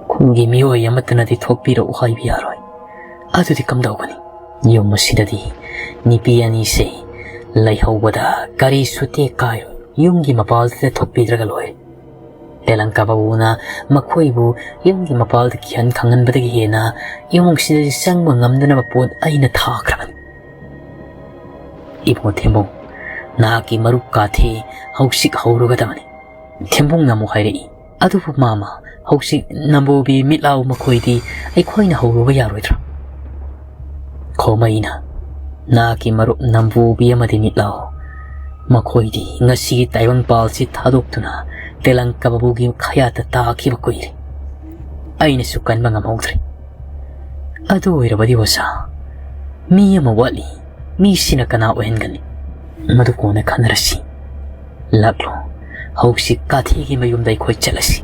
ꯈꯨꯜꯒꯤ ꯃꯤꯑꯣꯏ ꯑꯃꯠꯇꯅꯗꯤ ꯊꯣꯛꯄꯤꯔꯛꯎ ꯍꯥꯏꯕ ꯌꯥꯔꯣꯏ꯫ ꯑꯗꯨꯗꯤ ꯀꯝꯗꯧꯒꯅꯤ? ꯌꯨꯝ ꯑꯁꯤꯗꯗꯤ ꯅꯨꯄꯤ ꯑꯅꯤꯁꯦ ꯂꯩꯍꯧꯕꯗ ꯀꯔꯤꯁꯨ ꯇꯦꯛ ꯀꯥꯏꯔꯣꯏ꯫ ꯌꯨꯝꯒꯤ ꯃꯄꯥꯜꯗ ꯊꯣꯛꯄꯤꯗ꯭ꯔꯒ ꯂꯣꯏꯔꯦ꯫ ꯇꯦꯂꯪꯀ ꯕꯥꯕꯨꯅ ꯃꯈꯣꯏꯕꯨ ꯌꯨꯝꯒꯤ ꯃꯄꯥꯜꯗ ꯀꯤꯍꯟ ꯈꯪꯍꯟꯕꯗꯒꯤ ꯍꯦꯟꯅ ꯏꯃꯨꯡꯁꯤꯗꯗꯤ ꯆꯪꯕ ꯉꯝꯗꯅꯕ ꯄꯣꯠ ꯑꯩꯅ ꯊꯥꯈ꯭ꯔꯕꯅꯤ꯫ ꯏꯕꯨꯡꯉꯣ ꯊꯦꯝꯕꯨꯡ, ꯅꯍꯥꯛꯀꯤ ꯃꯔꯨꯞ ꯀꯥꯊꯦ ꯍꯧꯖꯤꯛ ꯍꯧꯔꯨꯒꯗꯕꯅꯤ꯫" ꯊꯦꯝꯕꯨꯡꯅ ꯑꯃꯨꯛ ꯍꯥꯏꯔꯛꯏ, "ꯑꯗꯨꯕꯨ ꯃꯥꯃ, ꯍꯧꯖꯤꯛ ꯅꯝꯕꯨꯕꯤ, ꯃꯤꯠꯂꯥꯎ, ꯃꯈꯣꯏꯗꯤ ꯑꯩꯈꯣꯏꯅ ꯍꯧꯔꯨꯕ ꯌꯥꯔꯣꯏꯗ꯭ꯔꯥ?" ꯈꯣꯃꯩꯅ, "ꯅꯍꯥꯛꯀꯤ ꯃꯔꯨꯞ ꯅꯝꯕꯨꯕꯤ ꯑꯃꯗꯤ ꯃꯤꯠꯂꯥꯎ, ꯃꯈꯣꯏꯗꯤ ꯉꯁꯤꯒꯤ ꯇꯥꯏꯕꯪꯄꯥꯜꯁꯤ ꯊꯥꯗꯣꯛꯇꯨꯅ ꯇꯦꯂꯪꯀ ꯕꯥꯕꯨꯒꯤ ꯈꯌꯥꯠꯇ ꯇꯥꯈꯤꯕ ꯀꯨꯏꯔꯦ꯫ ꯑꯩꯅꯁꯨ ꯀꯟꯕ ꯉꯝꯍꯧꯗ꯭ꯔꯦ꯫ ꯑꯗꯨ ꯑꯣꯏꯔꯕꯗꯤ ꯑꯣꯖꯥ, ꯃꯤ ꯑꯃ ꯋꯥꯠꯂꯤ꯫ ꯃꯤꯁꯤꯅ ꯀꯅꯥ ꯑꯣꯏꯍꯟꯒꯅꯤ? ꯃꯗꯨ ꯀꯣꯟꯅ ꯈꯟꯅꯔꯁꯤ꯫ ꯂꯥꯛꯂꯣ, ꯍꯧꯖꯤꯛ ꯀꯥꯊꯦꯒꯤ ꯃꯌꯨꯝꯗ ꯑꯩꯈꯣꯏ ꯆꯠꯂꯁꯤ꯫"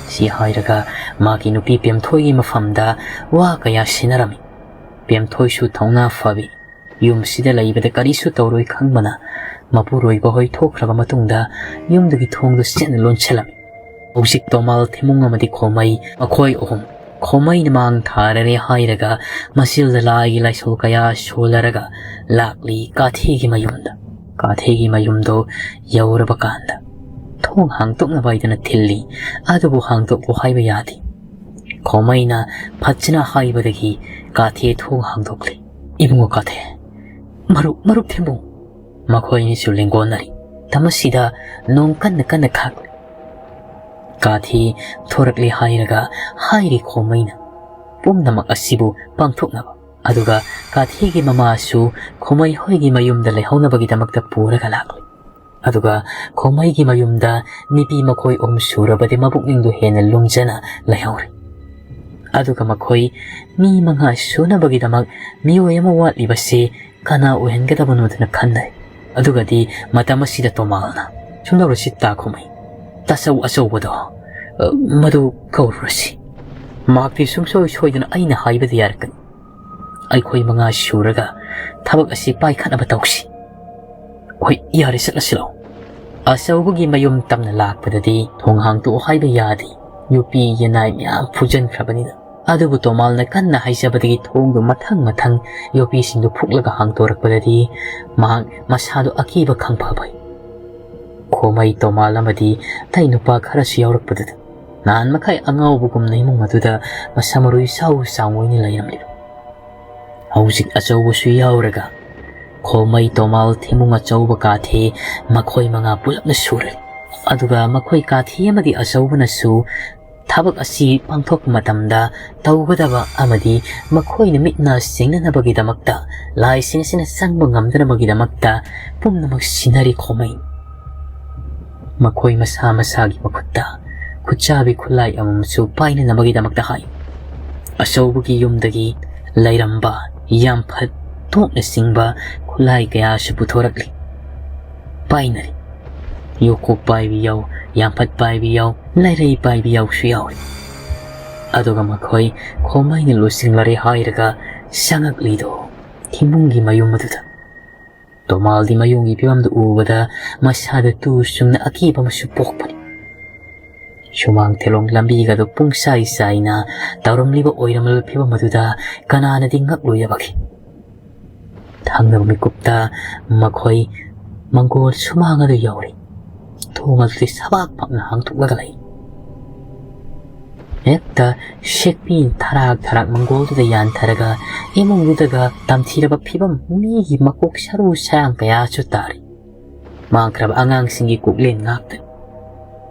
ꯁꯤ ꯍꯥꯏꯔꯒ ꯃꯥꯒꯤ ꯅꯨꯄꯤ ꯄꯦꯝꯊꯣꯏꯒꯤ ꯃꯐꯝꯗ ꯋꯥ ꯀꯌꯥ ꯁꯤꯟꯅꯔꯝꯃꯤ꯫ ꯄꯦꯝꯊꯣꯏꯁꯨ ꯊꯧꯅꯥ ꯐꯕꯤ, ꯌꯨꯝꯁꯤꯗ ꯂꯩꯕꯗ ꯀꯔꯤꯁꯨ ꯇꯧꯔꯣꯏ ꯈꯪꯕꯅ, ꯃꯄꯨꯔꯣꯏꯕ ꯍꯣꯏ ꯊꯣꯛꯈ꯭ꯔꯕ ꯃꯇꯨꯡꯗ ꯌꯨꯝꯗꯨꯒꯤ ꯊꯣꯡꯗꯨ ꯆꯦꯠꯅ ꯂꯣꯟꯁꯤꯜꯂꯝꯃꯤ꯫ ꯍꯧꯖꯤꯛ ꯇꯣꯃꯥꯜ, ꯊꯤꯃꯨꯡ ꯑꯃꯗꯤ ꯈꯣꯃꯩ, ꯃꯈꯣꯏ ꯑꯍꯨꯝ ꯈꯣꯃꯩꯅ ꯃꯥꯡ ꯊꯥꯔꯔꯦ ꯍꯥꯏꯔꯒ ꯃꯆꯤꯜꯗ ꯂꯥꯏꯒꯤ ꯂꯥꯏꯁꯣꯜ ꯀꯌꯥ ꯁꯣꯜꯂꯔꯒ ꯂꯥꯛꯂꯤ ꯀꯥꯊꯦꯒꯤ ꯃꯌꯨꯝꯗ꯫ ꯀꯥꯊꯦꯒꯤ ꯃꯌꯨꯝꯗꯨ ꯌꯧꯔꯕ ꯀꯥꯟꯗ ꯊꯣꯡ ꯍꯥꯡꯗꯣꯛꯅꯕ ꯍꯥꯏꯗꯨꯅ ꯊꯤꯜꯂꯤ꯫ ꯑꯗꯨꯕꯨ ꯍꯥꯡꯗꯣꯛꯂꯣ ꯍꯥꯏꯕ ꯌꯥꯗꯦ꯫ ꯈꯣꯃꯩꯅ ꯐꯖꯅ ꯍꯥꯏꯕꯗꯒꯤ ꯀꯥꯊꯦ ꯊꯣꯡ ꯍꯥꯡꯗꯣꯛꯂꯦ꯫ "ꯏꯕꯨꯡꯉꯣ ꯀꯥꯊꯦ, ꯃꯔꯨꯞ, ꯃꯔꯨꯞ ꯊꯦꯝꯕꯨ!" ꯃꯈꯣꯏ ꯑꯅꯤꯁꯨ ꯂꯦꯡꯒꯣꯟꯅꯔꯤ꯫ ꯃꯇꯝ ꯑꯁꯤꯗ ꯅꯣꯡ ꯀꯟꯅ ꯀꯟꯅ ꯈꯥꯛꯂꯤ꯫ ꯀꯥꯊꯦ ꯊꯣꯔꯛꯂꯦ ꯍꯥꯏꯔꯒ ꯍꯥꯏꯔꯤ ꯈꯣꯃꯩꯅ ꯄꯨꯝꯅꯃꯛ ꯑꯁꯤꯕꯨ ꯄꯥꯡꯊꯣꯛꯅꯕ꯫ ꯑꯗꯨꯒ ꯀꯥꯊꯦꯒꯤ ꯃꯃꯥꯁꯨ ꯈꯣꯃꯩ ꯍꯣꯏꯒꯤ ꯃꯌꯨꯝꯗ ꯂꯩꯍꯧꯅꯕꯒꯤꯗꯃꯛꯇ ꯄꯨꯔꯒ ꯂꯥꯛꯂꯤ꯫ ꯑꯗꯨꯒ ꯈꯣꯃꯩꯒꯤ ꯃꯌꯨꯝꯗ ꯅꯨꯄꯤ ꯃꯈꯣꯏ ꯑꯍꯨꯝ ꯁꯨꯔꯕꯗꯤ ꯃꯄꯨꯛꯅꯤꯡꯗꯨ ꯍꯦꯟꯅ ꯂꯨꯝꯖꯅ ꯂꯩꯍꯧꯔꯤ꯫ ꯑꯗꯨꯒ ꯃꯈꯣꯏ ꯃꯤ ꯃꯉꯥ ꯁꯨꯅꯕꯒꯤꯗꯃꯛ ꯃꯤꯑꯣꯏ ꯑꯃ ꯋꯥꯠꯂꯤꯕꯁꯤ ꯀꯅꯥ ꯑꯣꯏꯍꯟꯒꯗꯕꯅꯣꯗꯅ ꯈꯟꯅꯩ꯫ ꯑꯗꯨꯒꯗꯤ ꯃꯇꯝ ꯑꯁꯤꯗ ꯇꯣꯃꯥꯜꯅ, "ꯁꯨꯝ ꯇꯧꯔꯁꯤ ꯇꯥ ꯈꯣꯃꯩ, ꯇꯥꯆꯧ ꯑꯆꯧꯕꯗꯣ, ꯑ, ꯃꯗꯨ ꯀꯧꯔꯨꯔꯁꯤ꯫ ꯃꯍꯥꯛꯇꯤ ꯁꯨꯡꯁꯣꯏ ꯁꯣꯏꯗꯅ ꯑꯩꯅ ꯍꯥꯏꯕꯗ ꯌꯥꯔꯛꯀꯅꯤ꯫ ꯑꯩꯈꯣꯏ ꯃꯉꯥ ꯁꯨꯔꯒ ꯊꯕꯛ ꯑꯁꯤ ꯄꯥꯏꯈꯠꯅꯕ ꯇꯧꯁꯤ꯫ ꯍꯣꯏ, ꯌꯥꯔꯦ, ꯆꯠꯂꯁꯤ ꯂꯥꯛꯑꯣ꯫" ꯑꯆꯧꯕꯒꯤ ꯃꯌꯨꯝ ꯇꯝꯅ ꯂꯥꯛꯄꯗꯗꯤ ꯊꯣꯡ ꯍꯥꯡꯗꯣꯛꯑꯣ ꯍꯥꯏꯕ ꯌꯥꯗꯦ꯫ ꯌꯣꯠꯄꯤ ꯌꯦꯅꯥꯏ ꯃꯌꯥꯝ ꯐꯨꯖꯟꯈ꯭ꯔꯕꯅꯤꯅ꯫ ꯑꯗꯨꯕꯨ ꯇꯣꯃꯥꯜꯅ ꯀꯟꯅ ꯍꯥꯏꯖꯕꯗꯒꯤ ꯊꯣꯡꯗꯨ ꯃꯊꯪ ꯃꯊꯪ ꯌꯣꯠꯄꯤꯁꯤꯡꯗꯨ ꯐꯨꯛꯂꯒ ꯍꯥꯡꯗꯣꯔꯛꯄꯗꯗꯤ ꯃꯍꯥꯛ ꯃꯁꯥꯗꯨ ꯑꯀꯤꯕ ꯈꯪꯐꯕ ꯈꯣꯃꯩ, ꯇꯣꯃꯥꯜ ꯑꯃꯗꯤ ꯑꯇꯩ ꯅꯨꯄꯥ ꯈꯔꯁꯨ ꯌꯥꯎꯔꯛꯄꯗꯨꯗ ꯅꯍꯥꯟ ꯃꯈꯩ ꯑꯉꯥꯎꯕꯒꯨꯝꯅ ꯏꯃꯨꯡ ꯑꯗꯨꯗ ꯃꯁꯥ ꯃꯔꯨ ꯏꯆꯥꯎ ꯆꯥꯎꯅ ꯂꯩꯔꯝꯂꯤꯕ꯫ ꯍꯧꯖꯤꯛ ꯑꯆꯧꯕꯁꯨ ꯌꯥꯎꯔꯒ ꯈꯣꯃꯩ, ꯇꯣꯃꯥꯜ, ꯊꯤꯃꯨꯡ ꯑꯆꯧꯕ, ꯀꯥꯊꯦ, ꯃꯈꯣꯏ ꯃꯉꯥ ꯄꯨꯂꯞꯅ ꯁꯨꯔꯦ꯫ ꯑꯗꯨꯒ ꯃꯈꯣꯏ ꯀꯥꯊꯦ ꯑꯃꯗꯤ ꯑꯆꯧꯕꯅꯁꯨ ꯊꯕꯛ ꯑꯁꯤ ꯄꯥꯡꯊꯣꯛꯄ ꯃꯇꯝꯗ ꯇꯧꯒꯗꯕ ꯑꯃꯗꯤ ꯃꯈꯣꯏꯅ ꯃꯤꯠ ꯅꯥ ꯁꯤꯡꯅꯅꯕꯒꯤꯗꯃꯛꯇ ꯂꯥꯏꯁꯤꯡ ꯑꯁꯤꯅ ꯆꯪꯕ ꯉꯝꯗꯅꯕꯒꯤꯗꯃꯛꯇ ꯄꯨꯝꯅꯃꯛ ꯁꯤꯟꯅꯔꯤ ꯈꯣꯃꯩ꯫ ꯃꯈꯣꯏ ꯃꯁꯥ ꯃꯁꯥꯒꯤ ꯃꯈꯨꯠꯇ ꯈꯨꯠꯆꯥꯕꯤ ꯈꯨꯠꯂꯥꯏ ꯑꯃꯃꯝꯁꯨ ꯄꯥꯏꯅꯅꯕꯒꯤꯗꯃꯛꯇ ꯍꯥꯏ꯫ ꯑꯆꯧꯕꯒꯤ ꯌꯨꯝꯗꯒꯤ ꯂꯩꯔꯝꯕ ꯌꯥꯝꯐꯠ, ꯇꯣꯛꯅꯆꯤꯡꯕ ꯈꯨꯠꯂꯥꯏ ꯀꯌꯥꯁꯨ ꯄꯨꯊꯣꯔꯛꯂꯤ꯫ ꯄꯥꯏꯅꯔꯤ꯫ ꯌꯣꯠꯀꯣꯛ ꯄꯥꯏꯕꯤ ꯌꯥꯎ, ꯌꯥꯝꯐꯠ ꯄꯥꯏꯕꯤ ꯌꯥꯎ, ꯂꯩꯔꯩ ꯄꯥꯏꯕꯤ ꯌꯥꯎꯁꯨ ꯌꯥꯎꯏ꯫ ꯑꯗꯨꯒ ꯃꯈꯣꯏ ꯈꯣꯃꯩꯅ ꯂꯣꯏꯁꯤꯟꯂꯔꯦ ꯍꯥꯏꯔꯒ ꯆꯪꯉꯛꯂꯤꯗꯣ ꯊꯤꯃꯨꯡꯒꯤ ꯃꯌꯨꯝ ꯑꯗꯨꯗ꯫ ꯇꯣꯃꯥꯜꯗꯤ ꯃꯌꯨꯝꯒꯤ ꯐꯤꯕꯝꯗꯨ ꯎꯕꯗ ꯃꯁꯥꯗ ꯇꯨ ꯆꯨꯡꯅ ꯑꯀꯤꯕ ꯑꯃꯁꯨ ꯄꯣꯛꯄꯅꯤ꯫ ꯁꯨꯃꯥꯡ ꯊꯦꯂꯣꯡ ꯂꯝꯕꯤꯒꯗꯨ ꯄꯨꯡꯆꯥꯏ ꯆꯥꯏꯅ ꯇꯧꯔꯝꯂꯤꯕ ꯑꯣꯏꯔꯝꯂꯕ ꯐꯤꯕꯝ ꯑꯗꯨꯗ ꯀꯅꯥꯅꯗꯤ ꯉꯛꯂꯣꯏꯗꯕꯒꯦ? ꯊꯪꯅꯕ ꯃꯤꯀꯨꯞꯇ ꯃꯈꯣꯏ ꯃꯪꯒꯣꯜ ꯁꯨꯃꯥꯡ ꯑꯗꯨ ꯌꯧꯔꯦ꯫ ꯊꯣꯡ ꯑꯗꯨꯗꯤ ꯁꯕꯥꯛ ꯄꯥꯛꯅ ꯍꯥꯡꯗꯣꯛꯂꯒ ꯂꯩ꯫ ꯍꯦꯛꯇ ꯁꯦꯛꯄꯤ ꯊꯔꯥꯛ ꯊꯔꯥꯛ ꯃꯪꯒꯣꯜꯗꯨꯗ ꯌꯥꯟꯊꯔꯒ ꯏꯃꯨꯡꯗꯨꯗꯒ ꯇꯝꯊꯤꯔꯕ ꯐꯤꯕꯝ, ꯃꯤꯒꯤ ꯃꯀꯣꯛ ꯁꯔꯨ ꯁꯌꯥꯡ ꯀꯌꯥꯁꯨ ꯇꯥꯔꯤ꯫ ꯃꯥꯡꯈ꯭ꯔꯕ ꯑꯉꯥꯡꯁꯤꯡꯒꯤ ꯀꯣꯛꯂꯦꯟ ꯉꯥꯛꯇꯅꯤ꯫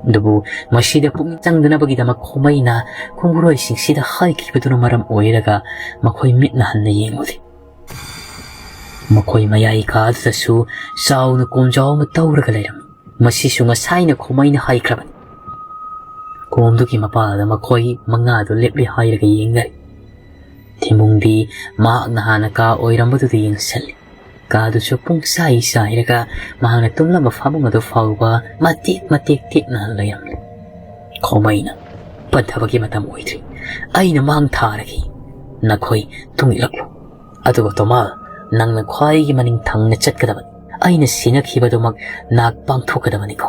ꯑꯗꯨꯕꯨ ꯃꯁꯤꯗ ꯄꯨꯛꯅꯤꯡ ꯆꯪꯗꯅꯕꯒꯤꯗꯃꯛ ꯈꯣꯃꯩꯅ ꯈꯣꯡꯒꯨꯔꯣꯏꯁꯤꯡꯁꯤꯗ ꯍꯥꯏꯈꯤꯕꯗꯨꯅ ꯃꯔꯝ ꯑꯣꯏꯔꯒ ꯃꯈꯣꯏ ꯃꯤꯠꯅ ꯍꯟꯅ ꯌꯦꯡꯂꯨꯗꯦ꯫ ꯃꯈꯣꯏ ꯃꯌꯥꯏ ꯀꯥꯗꯨꯗꯁꯨ ꯆꯥꯎꯅ ꯀꯣꯝꯖꯥꯎ ꯑꯃ ꯇꯧꯔꯒ ꯂꯩꯔꯝꯃꯤ꯫ ꯃꯁꯤꯁꯨ ꯉꯁꯥꯏꯅ ꯈꯣꯃꯩꯅ ꯍꯥꯏꯈ꯭ꯔꯕꯅꯤ꯫ ꯀꯣꯝꯗꯨꯒꯤ ꯃꯄꯥꯗ ꯃꯈꯣꯏ ꯃꯉꯥꯗꯨ ꯂꯦꯞꯂꯦ ꯍꯥꯏꯔꯒ ꯌꯦꯡꯅꯔꯤ꯫ ꯊꯤꯃꯨꯡꯗꯤ ꯃꯍꯥꯛꯅ ꯍꯥꯟꯅ ꯀꯥ ꯑꯣꯏꯔꯝꯕꯗꯨꯗ ꯌꯦꯡꯁꯤꯜꯂꯤ꯫ ꯀꯥꯗꯨꯁꯨ ꯄꯨꯡꯆꯥꯏ ꯆꯥꯏꯔꯒ ꯃꯍꯥꯛꯅ ꯇꯨꯝꯂꯝꯕ ꯐꯃꯨꯡ ꯑꯗꯨ ꯐꯥꯎꯕ ꯃꯇꯦꯛ ꯃꯇꯦꯛ ꯇꯦꯛꯅ ꯂꯩꯔꯝꯂꯤ꯫ ꯈꯣꯃꯩꯅ, "ꯄꯟꯊꯕꯒꯤ ꯃꯇꯝ ꯑꯣꯏꯗ꯭ꯔꯤ꯫ ꯑꯩꯅ ꯃꯥꯡ ꯊꯥꯔꯒꯦ꯫ ꯅꯈꯣꯏ ꯇꯨꯡ ꯏꯜꯂꯛꯂꯣ꯫ ꯑꯗꯨꯒ ꯇꯣꯃꯥ, ꯅꯪꯅ ꯈ꯭ꯋꯥꯏꯒꯤ ꯃꯅꯤꯡ ꯊꯪꯅ ꯆꯠꯀꯗꯕꯅꯤ꯫ ꯑꯩꯅ ꯁꯤꯟꯅꯈꯤꯕꯗꯨꯃꯛ ꯅꯥꯛ ꯄꯥꯡꯊꯣꯛꯀꯗꯕꯅꯤꯀꯣ꯫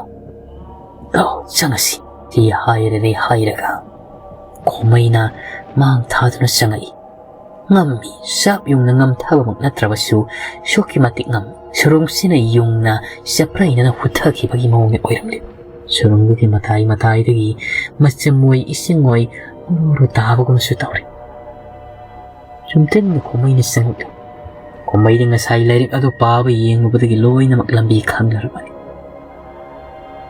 ꯂꯥꯛꯑꯣ, ꯆꯪꯉꯁꯤ," ꯁꯤ ꯍꯥꯏꯔꯦ ꯍꯥꯏꯔꯒ ꯈꯣꯃꯩꯅ ꯃꯥꯡ ꯊꯥꯗꯨꯅ ꯆꯪꯉꯛꯏ꯫ ꯉꯝꯃꯤ, ꯆꯞ ꯌꯨꯡꯅ ꯉꯝꯊꯕꯃꯛ ꯅꯠꯇ꯭ꯔꯕꯁꯨ ꯑꯁꯨꯛꯀꯤ ꯃꯇꯤꯛ ꯉꯝꯃꯤ꯫ ꯁꯨꯔꯨꯡꯁꯤꯅ ꯌꯨꯡꯅ ꯆꯞꯄ꯭ꯔꯩꯅꯅ ꯍꯨꯠꯊꯈꯤꯕꯒꯤ ꯃꯑꯣꯡꯗ ꯑꯣꯏꯔꯝꯂꯤ꯫ ꯁꯨꯔꯨꯡꯗꯨꯒꯤ ꯃꯇꯥꯏ ꯃꯇꯥꯏꯗꯒꯤ ꯃꯆꯝ ꯑꯣꯏ ꯏꯁꯤꯡ ꯑꯣꯏ ꯎꯔꯨ ꯎꯔꯨ ꯇꯥꯕꯒꯨꯝꯁꯨ ꯇꯧꯔꯤ꯫ ꯆꯨꯝꯇ꯭ꯔꯤꯡꯅ ꯈꯣꯃꯩꯅ ꯆꯪꯉꯛꯂꯤ꯫ ꯈꯣꯃꯩꯅ ꯉꯁꯥꯏ ꯂꯥꯏꯔꯤꯛ ꯑꯗꯨ ꯄꯥꯕ ꯌꯦꯡꯂꯨꯕꯗꯒꯤ ꯂꯣꯏꯅꯃꯛ ꯂꯝꯕꯤ ꯈꯪꯂꯔꯕꯅꯤ꯫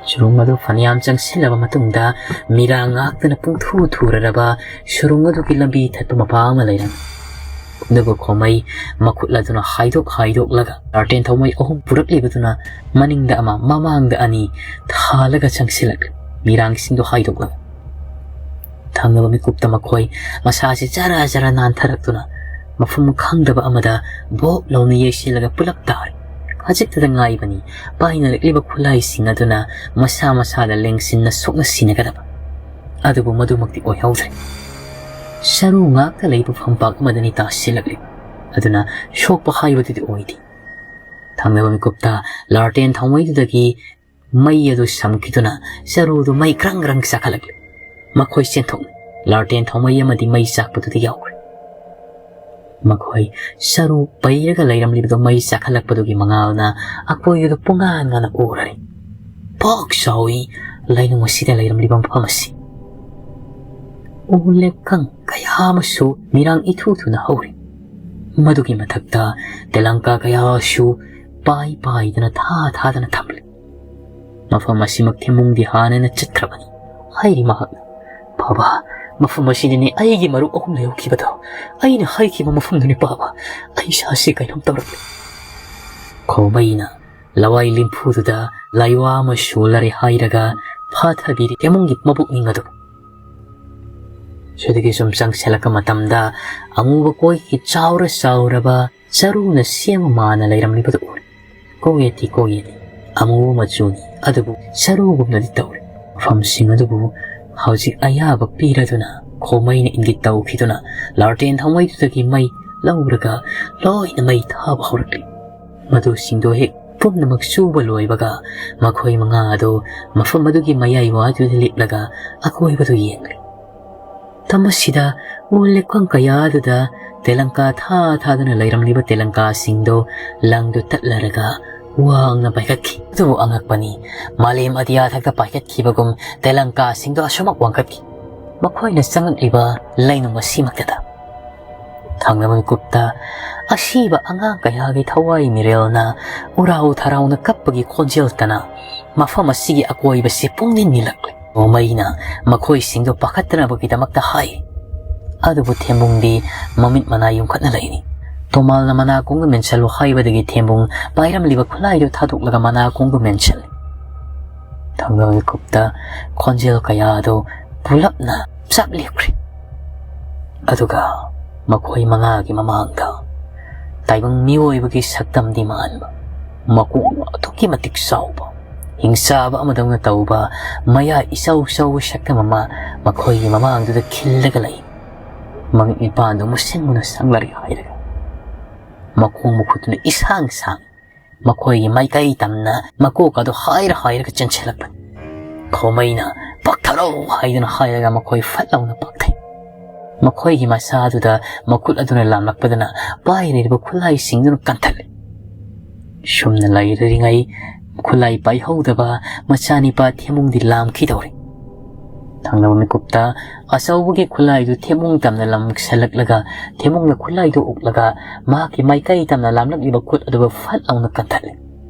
ꯁꯨꯔꯨꯡ ꯑꯗꯨ ꯐꯅꯌꯥꯝ ꯆꯪꯁꯤꯜꯂꯕ ꯃꯇꯨꯡꯗ ꯃꯤꯔꯥꯡ ꯉꯥꯛꯇꯅ ꯄꯨꯡꯊꯨ ꯊꯨꯔꯔꯕ ꯁꯨꯔꯨꯡ ꯑꯗꯨꯒꯤ ꯂꯝꯕꯤ ꯊꯠꯄ ꯃꯄꯥ ꯑꯃ ꯂꯩꯔꯝꯃꯤ꯫ ꯑꯗꯨꯕꯨ ꯈꯣꯃꯩ ꯃꯈꯨꯠ ꯑꯗꯨꯅ ꯍꯥꯏꯗꯣꯛ ꯍꯥꯏꯗꯣꯛꯂꯒ ꯂꯥꯔꯇꯦꯟ ꯊꯥꯎꯃꯩ ꯑꯍꯨꯝ ꯄꯨꯔꯛꯂꯤꯕꯗꯨꯅ ꯃꯅꯤꯡꯗ ꯑꯃ, ꯃꯃꯥꯡꯗ ꯑꯅꯤ ꯊꯥꯜꯂꯒ ꯆꯪꯁꯤꯜꯂꯛꯂꯤ꯫ ꯃꯤꯔꯥꯡꯁꯤꯡꯗꯨ ꯍꯥꯏꯗꯣꯛꯂꯒ ꯊꯪꯅꯕ ꯃꯤꯀꯨꯞꯇ ꯃꯈꯣꯏ ꯃꯁꯥꯁꯤ ꯖꯔ ꯖꯔ ꯅꯥꯟꯊꯔꯛꯇꯨꯅ ꯃꯐꯝ ꯈꯪꯗꯕ ꯑꯃꯗ ꯚꯣꯞ ꯂꯥꯎꯅ ꯌꯩꯁꯤꯜꯂꯒ ꯄꯨꯂꯞ ꯇꯥꯔꯤ꯫ ꯈꯖꯤꯛꯇꯗ ꯉꯥꯏꯕꯅꯤ ꯄꯥꯏꯅꯔꯛꯂꯤꯕ ꯈꯨꯠꯂꯥꯏꯁꯤꯡ ꯑꯗꯨꯅ ꯃꯁꯥ ꯃꯁꯥꯗ ꯂꯦꯡꯁꯤꯟꯅ ꯁꯣꯛꯅ ꯁꯤꯟꯅꯒꯗꯕ꯫ ꯑꯗꯨꯕꯨ ꯃꯗꯨꯃꯛꯇꯤ ꯑꯣꯏꯍꯧꯗ꯭ꯔꯦ꯫ ꯁꯔꯨ ꯉꯥꯛꯇ ꯂꯩꯕ ꯐꯝꯄꯥꯛ ꯑꯃꯗꯅꯤ ꯇꯥꯁꯤꯜꯂꯛꯂꯤ꯫ ꯑꯗꯨꯅ ꯁꯣꯛꯄ ꯍꯥꯏꯕꯗꯨꯗꯤ ꯑꯣꯏꯗꯦ꯫ ꯊꯪꯅꯕ ꯃꯤꯀꯨꯞꯇ ꯂꯥꯔꯇꯦꯟ ꯊꯥꯎꯃꯩꯗꯨꯗꯒꯤ ꯃꯩ ꯑꯗꯨ ꯁꯝꯈꯤꯗꯨꯅ ꯆꯔꯨꯗꯨ ꯃꯩ ꯒ꯭ꯔꯪ ꯒ꯭ꯔꯪ ꯆꯥꯈꯠꯂꯛꯂꯤ꯫ ꯃꯈꯣꯏ ꯆꯦꯟꯊꯣꯛꯅꯩ꯫ ꯂꯥꯔꯇꯦꯟ ꯊꯥꯎꯃꯩ ꯑꯃꯗꯤ ꯃꯩ ꯆꯥꯛꯄꯗꯨꯗ ꯌꯥꯎꯈ꯭ꯔꯦ꯫ ꯃꯈꯣꯏ ꯆꯔꯨ ꯄꯩꯔꯒ ꯂꯩꯔꯝꯂꯤꯕꯗꯨ ꯃꯩ ꯆꯥꯈꯠꯂꯛꯄꯗꯨꯒꯤ ꯃꯉꯥꯜꯅ ꯑꯀꯣꯏꯕꯗꯨ ꯄꯨꯡꯉꯥꯟ ꯉꯥꯟꯅ ꯎꯔꯔꯦ꯫ ꯄꯥꯛ ꯆꯥꯎꯏ ꯂꯩꯅꯨꯡ ꯑꯁꯤꯗ ꯂꯩꯔꯝꯂꯤꯕ ꯃꯐꯝ ꯑꯁꯤ꯫ ꯎ ꯂꯦꯛꯀꯪ ꯀꯌꯥ ꯑꯃꯁꯨ ꯃꯤꯔꯥꯡ ꯏꯊꯨ ꯊꯨꯅ ꯍꯧꯔꯤ꯫ ꯃꯗꯨꯒꯤ ꯃꯊꯛꯇ ꯇꯦꯂꯪꯀꯥ ꯀꯌꯥꯁꯨ ꯄꯥꯏ ꯄꯥꯏꯗꯅ ꯊꯥ ꯊꯥꯗꯅ ꯊꯝꯂꯤ꯫ ꯃꯐꯝ ꯑꯁꯤꯃꯛ ꯊꯦꯝꯃꯨꯡꯗꯤ ꯍꯥꯟꯅꯅ ꯆꯠꯈ꯭ꯔꯕꯅꯤ꯫ ꯍꯥꯏꯔꯤ ꯃꯍꯥꯛꯅ, "ꯕꯥꯕꯥ, ꯃꯐꯝ ꯑꯁꯤꯗꯅꯤ ꯑꯩꯒꯤ ꯃꯔꯨꯞ ꯑꯍꯨꯝ ꯂꯩꯍꯧꯈꯤꯕꯗꯣ꯫ ꯑꯩꯅ ꯍꯥꯏꯈꯤꯕ ꯃꯐꯝꯗꯨꯅꯤ ꯕꯥꯕꯥ꯫ ꯑꯩ ꯏꯁꯥꯁꯤ ꯀꯩꯅꯣꯝ ꯇꯧꯔꯛꯂꯦ꯫" ꯈꯣꯃꯩꯅ ꯂꯋꯥꯏ ꯂꯤꯝꯐꯨꯗꯨꯗ ꯂꯥꯏꯋꯥ ꯑꯃ ꯁꯣꯜꯂꯔꯦ ꯍꯥꯏꯔꯒ ꯐꯥꯊꯕꯤꯔꯤ ꯊꯦꯝꯃꯨꯡꯒꯤ ꯃꯕꯨꯛꯅꯤꯡ ꯑꯗꯨ꯫ ꯁꯤꯗꯒꯤ ꯁꯨꯝ ꯆꯪꯁꯤꯜꯂꯛꯄ ꯃꯇꯝꯗ ꯑꯃꯨꯕ ꯀꯣꯏꯒꯤ ꯆꯥꯎꯔ ꯆꯥꯎꯔꯕ ꯆꯔꯨꯅ ꯁꯦꯝꯕ ꯃꯥꯅ ꯂꯩꯔꯝꯂꯤꯕꯗꯨ ꯎꯔꯦ꯫ ꯀꯣꯌꯦꯠꯇꯤ ꯀꯣꯌꯦꯠꯂꯤ, ꯑꯃꯨꯕ ꯃꯆꯨꯅꯤ, ꯑꯗꯨꯕꯨ ꯆꯔꯨꯒꯨꯝꯅꯗꯤ ꯇꯧꯔꯦ꯫ ꯃꯐꯝꯁꯤꯡ ꯑꯗꯨꯕꯨ ꯍꯧꯖꯤꯛ ꯑꯌꯥꯕ ꯄꯤꯔꯗꯨꯅ ꯈꯣꯃꯩꯅ ꯏꯪꯒꯤꯠ ꯇꯧꯈꯤꯗꯨꯅ ꯂꯥꯔꯇꯦꯟ ꯊꯥꯎꯃꯩꯗꯨꯗꯒꯤ ꯃꯩ ꯂꯧꯔꯒ ꯂꯣꯏꯅ ꯃꯩ ꯊꯥꯕ ꯍꯧꯔꯛꯂꯤ꯫ ꯃꯗꯨꯁꯤꯡꯗꯣ ꯍꯦꯛ ꯄꯨꯝꯅꯃꯛ ꯆꯨꯕ ꯂꯣꯏꯕꯒ ꯃꯈꯣꯏ ꯃꯉꯥ ꯑꯗꯨ ꯃꯐꯝ ꯑꯗꯨꯒꯤ ꯃꯌꯥꯏ ꯋꯥꯗꯨꯗ ꯂꯦꯞꯂꯒ ꯑꯀꯣꯏꯕꯗꯨ ꯌꯦꯡꯂꯤ꯫ ꯃꯇꯝ ꯑꯁꯤꯗ ꯎ ꯂꯦꯛꯐꯝ ꯀꯌꯥꯗꯨꯗ ꯇꯦꯂꯪꯀꯥ ꯊꯥ ꯊꯥꯗꯨꯅ ꯂꯩꯔꯝꯂꯤꯕ ꯇꯦꯂꯪꯀꯥꯁꯤꯡꯗꯣ ꯂꯪꯗꯨ ꯇꯠꯂꯔꯒ ꯋꯥꯡꯅ ꯄꯥꯏꯈꯠꯈꯤ꯫ ꯑꯗꯨꯕꯨ ꯑꯉꯛꯄꯅꯤ, ꯃꯥꯂꯦꯝ ꯑꯇꯤꯌꯥ ꯊꯛꯇ ꯄꯥꯏꯈꯠꯈꯤꯕꯒꯨꯝ ꯇꯦꯂꯪꯀꯥꯁꯤꯡꯗꯣ ꯑꯁꯨꯃꯛ ꯋꯥꯡꯈꯠꯈꯤ꯫ ꯃꯈꯣꯏꯅ ꯆꯪꯂꯛꯂꯤꯕ ꯂꯩꯅꯨꯡ ꯑꯁꯤꯃꯛꯇꯗ꯫ ꯊꯪꯅꯕ ꯃꯤꯀꯨꯞꯇ ꯑꯁꯤꯕ ꯑꯉꯥꯡ ꯀꯌꯥꯒꯤ ꯊꯋꯥꯏ ꯃꯤꯔꯦꯜꯅ ꯎꯔꯥꯎ ꯊꯔꯥꯎꯅ ꯀꯞꯄꯒꯤ ꯈꯣꯟꯖꯦꯜꯇꯅ ꯃꯐꯝ ꯑꯁꯤꯒꯤ ꯑꯀꯣꯏꯕꯁꯤ ꯄꯨꯡꯅꯤꯜ ꯅꯤꯜꯂꯛꯂꯤ꯫ ꯅꯣꯡꯃꯩꯅ ꯃꯈꯣꯏꯁꯤꯡꯗꯨ ꯄꯥꯈꯠꯇꯅꯕꯒꯤꯗꯃꯛꯇ ꯍꯥꯏ꯫ ꯑꯗꯨꯕꯨ ꯊꯦꯝꯕꯨꯡꯗꯤ ꯃꯃꯤꯠ ꯃꯅꯥ ꯌꯨꯡꯈꯠꯅ ꯂꯩꯔꯤ꯫ ꯇꯣꯃꯥꯜꯅ ꯃꯅꯥ ꯀꯣꯡꯗꯨ ꯃꯦꯟꯁꯤꯜꯂꯨ ꯍꯥꯏꯕꯗꯒꯤ ꯊꯦꯝꯕꯨꯡ ꯄꯥꯏꯔꯝꯂꯤꯕ ꯈꯨꯠꯂꯥꯏꯗꯨ ꯊꯥꯗꯣꯛꯂꯒ ꯃꯅꯥ ꯀꯣꯡꯗꯨ ꯃꯦꯟꯁꯤꯜꯂꯤ꯫ ꯊꯪꯅꯕ ꯃꯤꯀꯨꯞꯇ ꯈꯣꯟꯖꯦꯜ ꯀꯌꯥ ꯑꯗꯨ ꯄꯨꯂꯞꯅ ꯆꯞ ꯂꯦꯞꯈ꯭ꯔꯦ꯫ ꯑꯗꯨꯒ ꯃꯈꯣꯏ ꯃꯉꯥꯒꯤ ꯃꯃꯥꯡꯗ ꯇꯥꯏꯕꯪ ꯃꯤꯑꯣꯏꯕꯒꯤ ꯁꯛꯇꯝꯗꯤ ꯃꯥꯟꯕ, ꯃꯀꯣꯛ ꯑꯗꯨꯛꯀꯤ ꯃꯇꯤꯛ ꯆꯥꯎꯕ, ꯍꯤꯡꯆꯥꯕ ꯑꯃꯗꯧꯅ ꯇꯧꯕ, ꯃꯌꯥ ꯏꯆꯧ ꯆꯧꯕ ꯁꯛꯇꯝ ꯑꯃ ꯃꯈꯣꯏꯒꯤ ꯃꯃꯥꯡꯗꯨꯗ ꯈꯤꯜꯂꯒ ꯂꯩ꯫ ꯃꯃꯤꯠ ꯃꯤꯄꯥꯟꯗꯨ ꯃꯨꯁꯤꯟ ꯃꯨꯅ ꯁꯪꯂꯔꯤ ꯍꯥꯏꯔꯒ, ꯃꯈꯣꯡ ꯃꯈꯨꯠꯇꯨꯅ ꯏꯁꯥꯡ ꯁꯥꯡ, ꯃꯈꯣꯏꯒꯤ ꯃꯥꯏꯀꯩ ꯇꯝꯅ ꯃꯀꯣꯛ ꯑꯗꯨ ꯍꯥꯏꯔ ꯍꯥꯏꯔꯒ ꯆꯦꯟꯁꯤꯜꯂꯛꯄꯅꯤ꯫ ꯈꯣꯃꯩꯅ "ꯄꯥꯛꯊꯔꯣ" ꯍꯥꯏꯗꯨꯅ ꯍꯥꯏꯔꯒ ꯃꯈꯣꯏ ꯐꯠ ꯂꯥꯎꯅ ꯄꯥꯛꯊꯩ꯫ ꯃꯈꯣꯏꯒꯤ ꯃꯁꯥꯗꯨꯗ ꯃꯈꯨꯠ ꯑꯗꯨꯅ ꯂꯥꯝꯂꯛꯄꯗꯨꯅ ꯄꯥꯏꯔꯤꯕ ꯈꯨꯠꯂꯥꯏꯁꯤꯡꯗꯨꯅ ꯀꯟꯊꯠꯂꯤ꯫ ꯁꯨꯝꯅ ꯂꯩꯔꯤꯉꯩ ꯈꯨꯠꯂꯥꯏ ꯄꯥꯏꯍꯧꯗꯕ ꯃꯆꯥꯅꯤꯄꯥ ꯊꯦꯝꯃꯨꯡꯗꯤ ꯂꯥꯝꯈꯤꯗꯧꯔꯦ꯫ ꯊꯪꯅꯕ ꯃꯤꯀꯨꯞꯇ ꯑꯆꯧꯕꯒꯤ ꯈꯨꯠꯂꯥꯏꯗꯨ ꯊꯦꯝꯃꯨꯡ ꯇꯝꯅ ꯂꯪꯁꯤꯜꯂꯛꯂꯒ, ꯊꯦꯝꯃꯨꯡꯅ ꯈꯨꯠꯂꯥꯏꯗꯨ ꯎꯛꯂꯒ ꯃꯍꯥꯛꯀꯤ ꯃꯥꯏꯀꯩ ꯇꯝꯅ ꯂꯥꯝꯂꯛꯂꯤꯕ ꯈꯨꯠ ꯑꯗꯨꯕꯨ ꯐꯠ ꯂꯥꯎꯅ ꯀꯟꯊꯠꯂꯦ꯫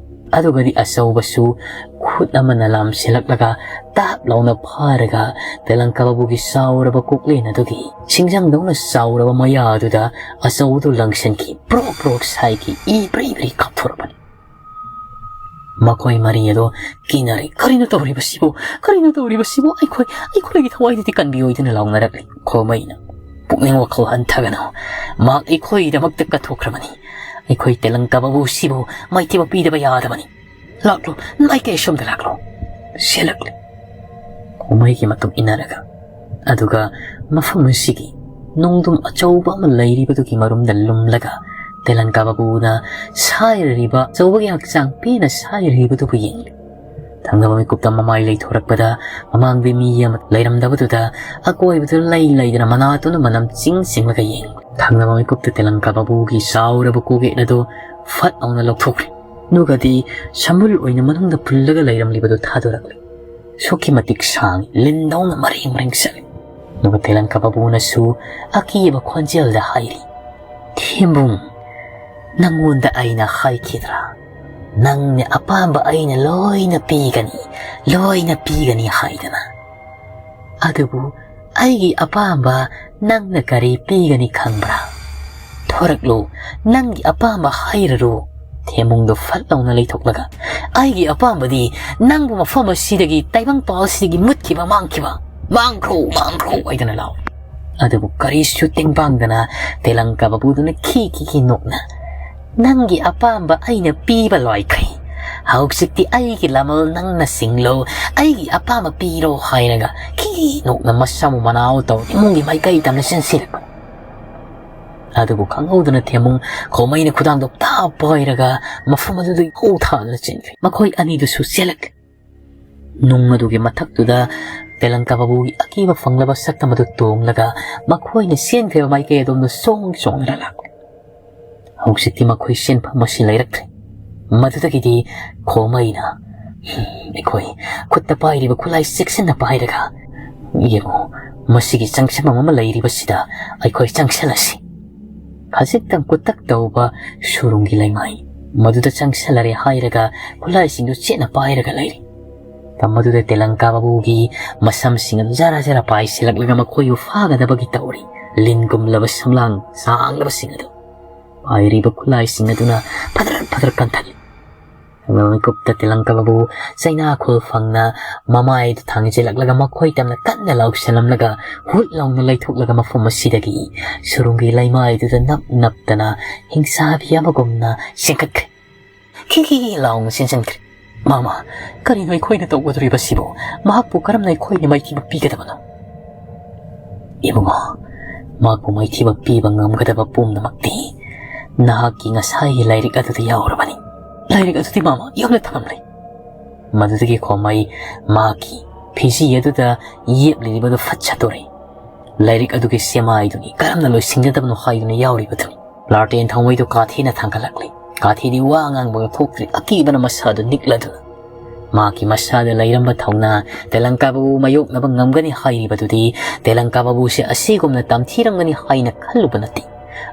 ꯑꯗꯨꯒꯗꯤ ꯑꯆꯧꯕꯁꯨ ꯈꯨꯠ ꯑꯃꯅ ꯂꯥꯝꯁꯤꯜꯂꯛꯂꯒ ꯇꯥꯞ ꯂꯥꯎꯅ ꯐꯥꯔꯒ ꯇꯦꯂꯪꯀꯥ ꯕꯥꯕꯨꯒꯤ ꯆꯥꯎꯔꯕ ꯀꯣꯛꯂꯦꯟ ꯑꯗꯨꯒꯤ ꯁꯤꯡꯖꯪꯗꯧꯅ ꯆꯥꯎꯔꯕ ꯃꯌꯥ ꯑꯗꯨꯗ ꯑꯆꯧꯕꯗꯨ ꯂꯪꯁꯤꯟꯈꯤ꯫ ꯄ꯭ꯔꯣꯛ ꯄ꯭ꯔꯣꯛ ꯁꯥꯏꯈꯤ꯫ ꯏ ꯕ꯭ꯔꯤ ꯕ꯭ꯔꯤ ꯀꯥꯞꯊꯣꯔꯛꯄꯅꯤ꯫ ꯃꯈꯣꯏ ꯃꯔꯤ ꯑꯗꯣ ꯀꯤꯅꯔꯦ꯫ "ꯀꯔꯤꯅꯣ ꯇꯧꯔꯤꯕꯁꯤꯕꯨ? ꯀꯔꯤꯅꯣ ꯇꯧꯔꯤꯕꯁꯤꯕꯨ? ꯑꯩꯈꯣꯏ, ꯑꯩꯈꯣꯏꯒꯤ ꯊꯋꯥꯏꯗꯨꯗꯤ ꯀꯟꯕꯤꯌꯨ" ꯍꯥꯏꯗꯨꯅ ꯂꯥꯎꯅꯔꯛꯂꯤ꯫ ꯈꯣꯃꯩꯅ, "ꯄꯨꯛꯅꯤꯡ ꯋꯥꯈꯜ ꯍꯟꯊꯒꯅꯨ꯫ ꯃꯍꯥꯛ ꯑꯩꯈꯣꯏꯒꯤꯗꯃꯛꯇ ꯀꯠꯊꯣꯛꯈ꯭ꯔꯕꯅꯤ꯫ ꯑꯩꯈꯣꯏ ꯇꯦꯂꯪꯀꯥ ꯕꯥꯕꯨꯁꯤꯕꯨ ꯃꯥꯏꯊꯤꯕ ꯄꯤꯗꯕ ꯌꯥꯗꯕꯅꯤ꯫ ꯂꯥꯛꯂꯣ, ꯃꯥꯏꯀꯩ ꯑꯁꯣꯝꯗ ꯂꯥꯛꯂꯣ꯫" ꯁꯦꯜꯂꯛꯂꯤ꯫ ꯈꯣꯃꯩꯒꯤ ꯃꯇꯨꯡ ꯏꯟꯅꯔꯒ, ꯑꯗꯨꯒ ꯃꯐꯝ ꯑꯁꯤꯒꯤ ꯅꯣꯡꯗꯝ ꯑꯆꯧꯕ ꯑꯃ ꯂꯩꯔꯤꯕꯗꯨꯒꯤ ꯃꯔꯨꯝꯗ ꯂꯨꯝꯂꯒ ꯇꯦꯂꯪꯀꯥ ꯕꯥꯕꯨꯅ ꯁꯥꯏꯔꯔꯤꯕ, ꯑꯆꯧꯕꯒꯤ ꯍꯛꯆꯥꯡ ꯄꯦꯟꯅ ꯁꯥꯏꯔꯤꯕꯗꯨꯕꯨ ꯌꯦꯡꯂꯤ꯫ ꯊꯪꯅꯕ ꯃꯤꯀꯨꯞꯇ ꯃꯃꯥꯏ ꯂꯩꯊꯣꯔꯛꯄꯗ ꯃꯃꯥꯡꯗ ꯃꯤ ꯑꯃ ꯂꯩꯔꯝꯗꯕꯗꯨꯗ ꯑꯀꯣꯏꯕꯗꯨ ꯂꯩ ꯂꯩꯗꯅ ꯃꯅꯥꯇꯣꯟꯅ ꯃꯅꯝ ꯆꯤꯡ ꯆꯤꯡꯂꯒ ꯌꯦꯡꯂꯤ꯫ ꯊꯪꯅꯕ ꯃꯤꯀꯨꯞꯇ ꯇꯦꯂꯪꯀꯥ ꯕꯥꯕꯨꯒꯤ ꯆꯥꯎꯔꯕ ꯀꯣꯛꯌꯦꯠ ꯑꯗꯨ ꯐꯠ ꯂꯥꯎꯅ ꯂꯧꯊꯣꯛꯈ꯭ꯔꯦ꯫ ꯑꯗꯨꯒꯗꯤ ꯁꯝꯕꯨꯜ ꯑꯣꯏꯅ ꯃꯅꯨꯡꯗ ꯄꯨꯜꯂꯒ ꯂꯩꯔꯝꯂꯤꯕꯗꯨ ꯊꯥꯗꯣꯔꯛꯂꯦ꯫ ꯑꯁꯨꯛꯀꯤ ꯃꯇꯤꯛ ꯁꯥꯡꯏ, ꯂꯤꯟꯗꯧꯅ ꯃꯔꯦꯡ ꯃꯔꯦꯡ ꯆꯠꯂꯤ꯫ ꯑꯗꯨꯒ ꯇꯦꯂꯪꯀꯥ ꯕꯥꯕꯨꯅꯁꯨ ꯑꯀꯤꯕ ꯈꯣꯟꯖꯦꯜꯗ ꯍꯥꯏꯔꯤ, "ꯊꯦꯝꯕꯨꯡ, ꯅꯪꯉꯣꯟꯗ ꯑꯩꯅ ꯍꯥꯏꯈꯤꯗ꯭ꯔꯥ? ꯅꯪꯅ ꯑꯄꯥꯝꯕ ꯑꯩꯅ ꯂꯣꯏꯅ ꯄꯤꯒꯅꯤ, ꯂꯣꯏꯅ ꯄꯤꯒꯅꯤ ꯍꯥꯏꯗꯅ꯫ ꯑꯗꯨꯕꯨ ꯑꯩꯒꯤ ꯑꯄꯥꯝꯕ ꯅꯪꯅ ꯀꯔꯤ ꯄꯤꯒꯅꯤ ꯈꯪꯕ꯭ꯔꯥ? ꯊꯣꯔꯛꯂꯨ, ꯅꯪꯒꯤ ꯑꯄꯥꯝꯕ ꯍꯥꯏꯔꯔꯨ꯫" ꯊꯦꯝꯕꯨꯡꯗꯣ ꯐꯠ ꯂꯥꯎꯅ ꯂꯩꯊꯣꯛꯂꯒ, "ꯑꯩꯒꯤ ꯑꯄꯥꯝꯕꯗꯤ ꯅꯪꯕꯨ ꯃꯐꯝ ꯑꯁꯤꯗꯒꯤ, ꯇꯥꯏꯕꯪꯄꯥꯜ ꯑꯁꯤꯗꯒꯤ ꯃꯨꯠꯈꯤꯕ, ꯃꯥꯡꯈꯤꯕ, ꯃꯥꯡꯈ꯭ꯔꯣ, ꯃꯥꯡꯈ꯭ꯔꯣ" ꯍꯥꯏꯗꯅ ꯂꯥꯎ꯫ ꯑꯗꯨꯕꯨ ꯀꯔꯤꯁꯨ ꯇꯦꯡꯕꯥꯡꯗꯅ ꯇꯦꯂꯪꯀꯥ ꯕꯥꯕꯨꯗꯨꯅ ꯈꯤ ꯈꯤ ꯈꯤ ꯅꯣꯛꯅ, "ꯅꯪꯒꯤ ꯑꯄꯥꯝꯕ ꯑꯩꯅ ꯄꯤꯕ ꯂꯣꯏꯈ꯭ꯔꯦ꯫ ꯍꯧꯖꯤꯛꯇꯤ ꯑꯩꯒꯤ ꯂꯃꯜ ꯅꯪꯅ ꯁꯤꯡꯂꯣ, ꯑꯩꯒꯤ ꯑꯄꯥꯝꯕ ꯄꯤꯔꯣ" ꯍꯥꯏꯔꯒ ꯈꯤ ꯅꯣꯛꯅ ꯃꯁꯝ ꯃꯅꯥꯎ ꯇꯧ ꯏꯃꯨꯡꯒꯤ ꯃꯥꯏꯀꯩ ꯇꯝꯅ ꯆꯦꯟꯁꯤꯜꯂꯛꯄ꯫ ꯑꯗꯨꯕꯨ ꯈꯪꯍꯧꯗꯅ ꯊꯦꯝꯃꯨꯡ ꯈꯣꯃꯩꯅ ꯈꯨꯗꯥꯡꯗꯣ ꯇꯥꯞ ꯄꯥꯏꯔꯒ ꯃꯐꯝ ꯑꯗꯨꯗꯒꯤ ꯍꯧ ꯊꯥꯗꯨꯅ ꯆꯦꯟꯈ꯭ꯔꯦ꯫ ꯃꯈꯣꯏ ꯑꯅꯤꯗꯨꯁꯨ ꯆꯦꯜꯂꯛꯂꯦ꯫ ꯅꯨꯡ ꯑꯗꯨꯒꯤ ꯃꯊꯛꯇꯨꯗ ꯇꯦꯂꯪꯀꯥ ꯕꯥꯕꯨꯒꯤ ꯑꯀꯤꯕ ꯐꯪꯂꯕ ꯁꯛꯇꯝ ꯑꯗꯨ ꯇꯣꯡꯂꯒ ꯃꯈꯣꯏꯅ ꯆꯦꯟꯈ꯭ꯔꯤꯕ ꯃꯥꯏꯀꯩ ꯑꯗꯣꯝꯗ ꯆꯣꯡ ꯆꯣꯡꯗꯨꯅ ꯂꯥꯛꯂꯦ꯫ ꯍꯧꯖꯤꯛꯇꯤ ꯃꯈꯣꯏ ꯆꯦꯟꯐꯝ ꯑꯁꯤ ꯂꯩꯔꯛꯇ꯭ꯔꯦ꯫ ꯃꯗꯨꯗꯒꯤꯗꯤ ꯈꯣꯃꯩꯅ, "ꯑꯩꯈꯣꯏ ꯈꯨꯠꯇ ꯄꯥꯏꯔꯤꯕ ꯈꯨꯠꯂꯥꯏ ꯆꯦꯛꯁꯤꯟꯅ ꯄꯥꯏꯔꯒ, ꯌꯦꯡꯉꯨ, ꯃꯁꯤꯒꯤ ꯆꯪꯁꯤꯟꯐꯝ ꯑꯃ ꯂꯩꯔꯤꯕꯁꯤꯗ ꯑꯩꯈꯣꯏ ꯆꯪꯁꯤꯜꯂꯁꯤ꯫" ꯈꯖꯤꯛꯇꯪ ꯀꯨꯇꯛ ꯇꯧꯕ ꯁꯨꯔꯨꯡꯒꯤ ꯂꯩꯃꯥꯏ ꯃꯗꯨꯗ ꯆꯪꯁꯤꯜꯂꯔꯦ ꯍꯥꯏꯔꯒ ꯈꯨꯠꯂꯥꯏꯁꯤꯡꯗꯨ ꯆꯦꯠꯅ ꯄꯥꯏꯔꯒ ꯂꯩꯔꯤ꯫ ꯃꯗꯨꯗ ꯇꯦꯂꯪꯀꯥ ꯕꯥꯕꯨꯒꯤ ꯃꯁꯝꯁꯤꯡ ꯑꯗꯨ ꯖꯔ ꯖꯔ ꯄꯥꯏꯁꯤꯜꯂꯛꯂꯒ ꯃꯈꯣꯏꯕꯨ ꯐꯥꯒꯗꯕꯒꯤ ꯇꯧꯔꯤ꯫ ꯂꯤꯟꯒꯨꯝꯂꯕ ꯁꯝꯂꯥꯡ ꯁꯥꯡꯂꯕꯁꯤꯡ ꯑꯗꯨ ꯄꯥꯏꯔꯤꯕ ꯈꯨꯠꯂꯥꯏꯁꯤꯡ ꯑꯗꯨꯅ ꯐꯗ꯭ꯔꯛ ꯐꯗ꯭ꯔꯛ ꯀꯟꯊꯠꯂꯤ꯫ ꯃꯤꯀꯨꯞꯇ ꯇꯦꯂꯪꯀꯥ ꯕꯥꯕꯨ ꯆꯩꯅꯥ ꯈꯨꯜ ꯐꯪꯅ ꯃꯃꯥꯏꯗꯨ ꯊꯥꯡꯖꯤꯜꯂꯛꯂꯒ ꯃꯈꯣꯏ ꯇꯝꯅ ꯀꯟꯅ ꯂꯥꯎꯁꯤꯜꯂꯝꯂꯒ ꯍꯨꯠ ꯂꯥꯎꯅ ꯂꯩꯊꯣꯛꯂꯒ ꯃꯐꯝ ꯑꯁꯤꯗꯒꯤ ꯁꯨꯔꯨꯡꯒꯤ ꯂꯩꯃꯥꯏꯗꯨꯗ ꯅꯞ ꯅꯞꯇꯅ ꯍꯤꯡꯁꯥꯕꯤ ꯑꯃꯒꯨꯝꯅ ꯆꯦꯟꯈꯠꯈ꯭ꯔꯦ꯫ ꯈꯤ ꯈꯤ ꯈꯤ ꯂꯥꯎꯅ ꯆꯦꯟꯁꯤꯟꯈ꯭ꯔꯦ꯫ "ꯃꯥꯃ, ꯀꯔꯤꯅꯣ ꯑꯩꯈꯣꯏꯅ ꯇꯧꯒꯗꯧꯔꯤꯕꯁꯤꯕꯨ? ꯃꯍꯥꯛꯄꯨ ꯀꯔꯝꯅ ꯑꯩꯈꯣꯏꯅ ꯃꯥꯏꯊꯤꯕ ꯄꯤꯒꯗꯕꯅꯣ?" "ꯏꯕꯨꯡꯉꯣ, ꯃꯍꯥꯛꯄꯨ ꯃꯥꯏꯊꯤꯕ ꯄꯤꯕ ꯉꯝꯒꯗꯕ ꯄꯨꯝꯅꯃꯛꯇꯤ ꯅꯍꯥꯛꯀꯤ ꯉꯁꯥꯏꯒꯤ ꯂꯥꯏꯔꯤꯛ ꯑꯗꯨꯗ ꯌꯥꯎꯔꯕꯅꯤ꯫" "ꯂꯥꯏꯔꯤꯛ ꯑꯗꯨꯗꯤ ꯃꯥꯃ ꯌꯨꯝꯗ ꯊꯝꯂꯝꯂꯦ꯫" ꯃꯗꯨꯗꯒꯤ ꯈꯣꯃꯩ ꯃꯍꯥꯛꯀꯤ ꯐꯤꯖꯤ ꯑꯗꯨꯗ ꯌꯦꯞꯂꯤꯕꯗꯨ ꯐꯠ ꯁꯠꯇꯣꯔꯛꯏ꯫ ꯂꯥꯏꯔꯤꯛ ꯑꯗꯨꯒꯤ ꯁꯦꯃꯥꯏꯗꯨꯅꯤ ꯀꯔꯝꯅ ꯂꯣꯏꯁꯤꯟꯒꯗꯕꯅꯣ ꯍꯥꯏꯗꯨꯅ ꯌꯥꯎꯔꯤꯕꯗꯨꯅꯤ꯫ ꯂꯥꯔꯇꯦꯟ ꯊꯥꯎꯃꯩꯗꯨ ꯀꯥꯊꯤꯅ ꯊꯥꯡꯒꯠꯂꯛꯂꯤ꯫ ꯀꯥꯊꯤꯗꯤ ꯋꯥ ꯉꯥꯡꯕꯒ ꯊꯣꯛꯇ꯭ꯔꯤ, ꯑꯀꯤꯕꯅ ꯃꯁꯥꯗꯨ ꯅꯤꯛꯂꯗꯨꯅ꯫ ꯃꯍꯥꯛꯀꯤ ꯃꯁꯥꯗ ꯂꯩꯔꯝꯕ ꯊꯧꯅꯥ ꯇꯦꯂꯪꯀꯥ ꯕꯥꯕꯨ ꯃꯥꯌꯣꯛꯅꯕ ꯉꯝꯒꯅꯤ ꯍꯥꯏꯔꯤꯕꯗꯨꯗꯤ ꯇꯦꯂꯪꯀꯥ ꯕꯥꯕꯨꯁꯦ ꯑꯁꯤꯒꯨꯝꯅ ꯇꯝꯊꯤꯔꯝꯒꯅꯤ ꯍꯥꯏꯅ ꯈꯜꯂꯨꯕ ꯅꯠꯇꯦ꯫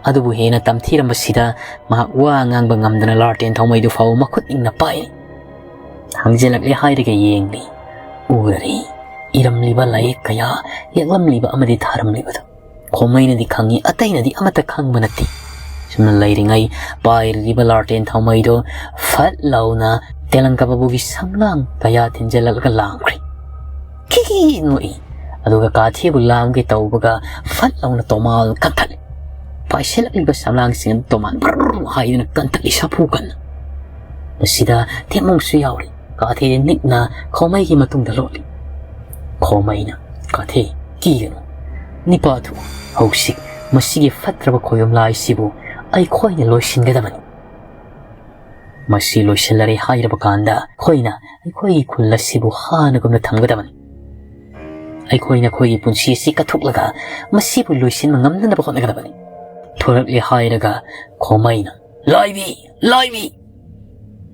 ꯑꯗꯨꯕꯨ ꯍꯦꯟꯅ ꯇꯝꯊꯤꯔꯝꯕꯁꯤꯗ ꯃꯍꯥꯛ ꯋꯥ ꯉꯥꯡꯕ ꯉꯝꯗꯅ ꯂꯥꯔꯇꯦꯟ ꯊꯥꯎꯃꯩꯗꯨ ꯐꯥꯎꯕ ꯃꯈꯨꯠ ꯏꯪꯅ ꯄꯥꯏꯔꯤ꯫ ꯊꯥꯡꯖꯤꯜꯂꯛꯂꯦ ꯍꯥꯏꯔꯒ ꯌꯦꯡꯂꯤ꯫ ꯎꯔꯔꯤ꯫ ꯏꯔꯝꯂꯤꯕ ꯂꯥꯏꯌꯦꯛ ꯀꯌꯥ, ꯌꯦꯛꯂꯝꯂꯤꯕ ꯑꯃꯗꯤ ꯊꯥꯔꯝꯂꯤꯕꯗꯨ꯫ ꯈꯣꯃꯩꯅꯗꯤ ꯈꯪꯏ, ꯑꯇꯩꯅꯗꯤ ꯑꯃꯠꯇ ꯈꯪꯕ ꯅꯠꯇꯦ꯫ ꯁꯨꯝꯅ ꯂꯩꯔꯤꯉꯩ ꯄꯥꯏꯔꯤꯕ ꯂꯥꯔꯇꯦꯟ ꯊꯥꯎꯃꯩꯗꯣ ꯐꯠ ꯂꯥꯎꯅ ꯇꯦꯂꯪꯀꯥ ꯕꯥꯕꯨꯒꯤ ꯁꯝꯂꯥꯡ ꯀꯌꯥ ꯊꯤꯟꯖꯤꯜꯂꯛꯂꯒ ꯂꯥꯝꯈ꯭ꯔꯦ꯫ ꯈꯤꯈꯤ ꯅꯣꯛꯏ꯫ ꯑꯗꯨꯒ ꯀꯥꯊꯤꯕꯨ ꯂꯥꯝꯒꯦ ꯇꯧꯕꯒ ꯐꯠ ꯂꯥꯎꯅ ꯇꯣꯃꯥꯜ ꯀꯟꯊꯠꯂꯤ꯫ ꯄꯥꯏꯁꯤꯜꯂꯛꯂꯤꯕ ꯁꯝꯂꯥꯡꯁꯤꯡ ꯑꯗꯨ ꯇꯣꯃꯥꯜ ꯕ꯭ꯔꯔ ꯍꯥꯏꯗꯨꯅ ꯀꯟꯊꯠꯂꯤ ꯁꯥꯐꯨ ꯀꯟꯅ꯫ ꯃꯁꯤꯗ ꯊꯦꯝꯃꯣꯡꯁꯨ ꯌꯥꯎꯔꯤ꯫ ꯀꯥꯊꯤꯗꯤ ꯅꯤꯛꯅ ꯈꯣꯃꯩꯒꯤ ꯃꯇꯨꯡꯗ ꯂꯣꯠꯂꯤ꯫ ꯈꯣꯃꯩꯅ, "ꯀꯥꯊꯤ, ꯀꯤꯒꯅꯨ꯫ ꯅꯤꯄꯥ ꯊꯣꯛꯎ꯫ ꯍꯧꯖꯤꯛ ꯃꯁꯤꯒꯤ ꯐꯠꯇ꯭ꯔꯕ ꯈꯣꯌꯨꯝ ꯂꯥꯏꯁꯤꯕꯨ ꯑꯩꯈꯣꯏꯅ ꯂꯣꯏꯁꯤꯟꯒꯗꯕꯅꯤ꯫ ꯃꯁꯤ ꯂꯣꯏꯁꯤꯜꯂꯔꯦ ꯍꯥꯏꯔꯕ ꯀꯥꯟꯗ ꯑꯩꯈꯣꯏꯅ ꯑꯩꯈꯣꯏꯒꯤ ꯈꯨꯜ ꯑꯁꯤꯕꯨ ꯍꯥꯟꯅꯒꯨꯝꯅ ꯊꯝꯒꯗꯕꯅꯤ꯫ ꯑꯩꯈꯣꯏꯅ ꯑꯩꯈꯣꯏꯒꯤ ꯄꯨꯟꯁꯤ ꯑꯁꯤ ꯀꯠꯊꯣꯛꯂꯒ ꯃꯁꯤꯕꯨ ꯂꯣꯏꯁꯤꯟꯕ ꯉꯝꯅꯅꯕ ꯍꯣꯠꯅꯒꯗꯕꯅꯤ꯫" ꯊꯣꯔꯛꯂꯦ ꯍꯥꯏꯔꯒ ꯈꯣꯃꯩꯅ, "ꯂꯥꯏꯕꯤ! ꯂꯥꯏꯕꯤ!"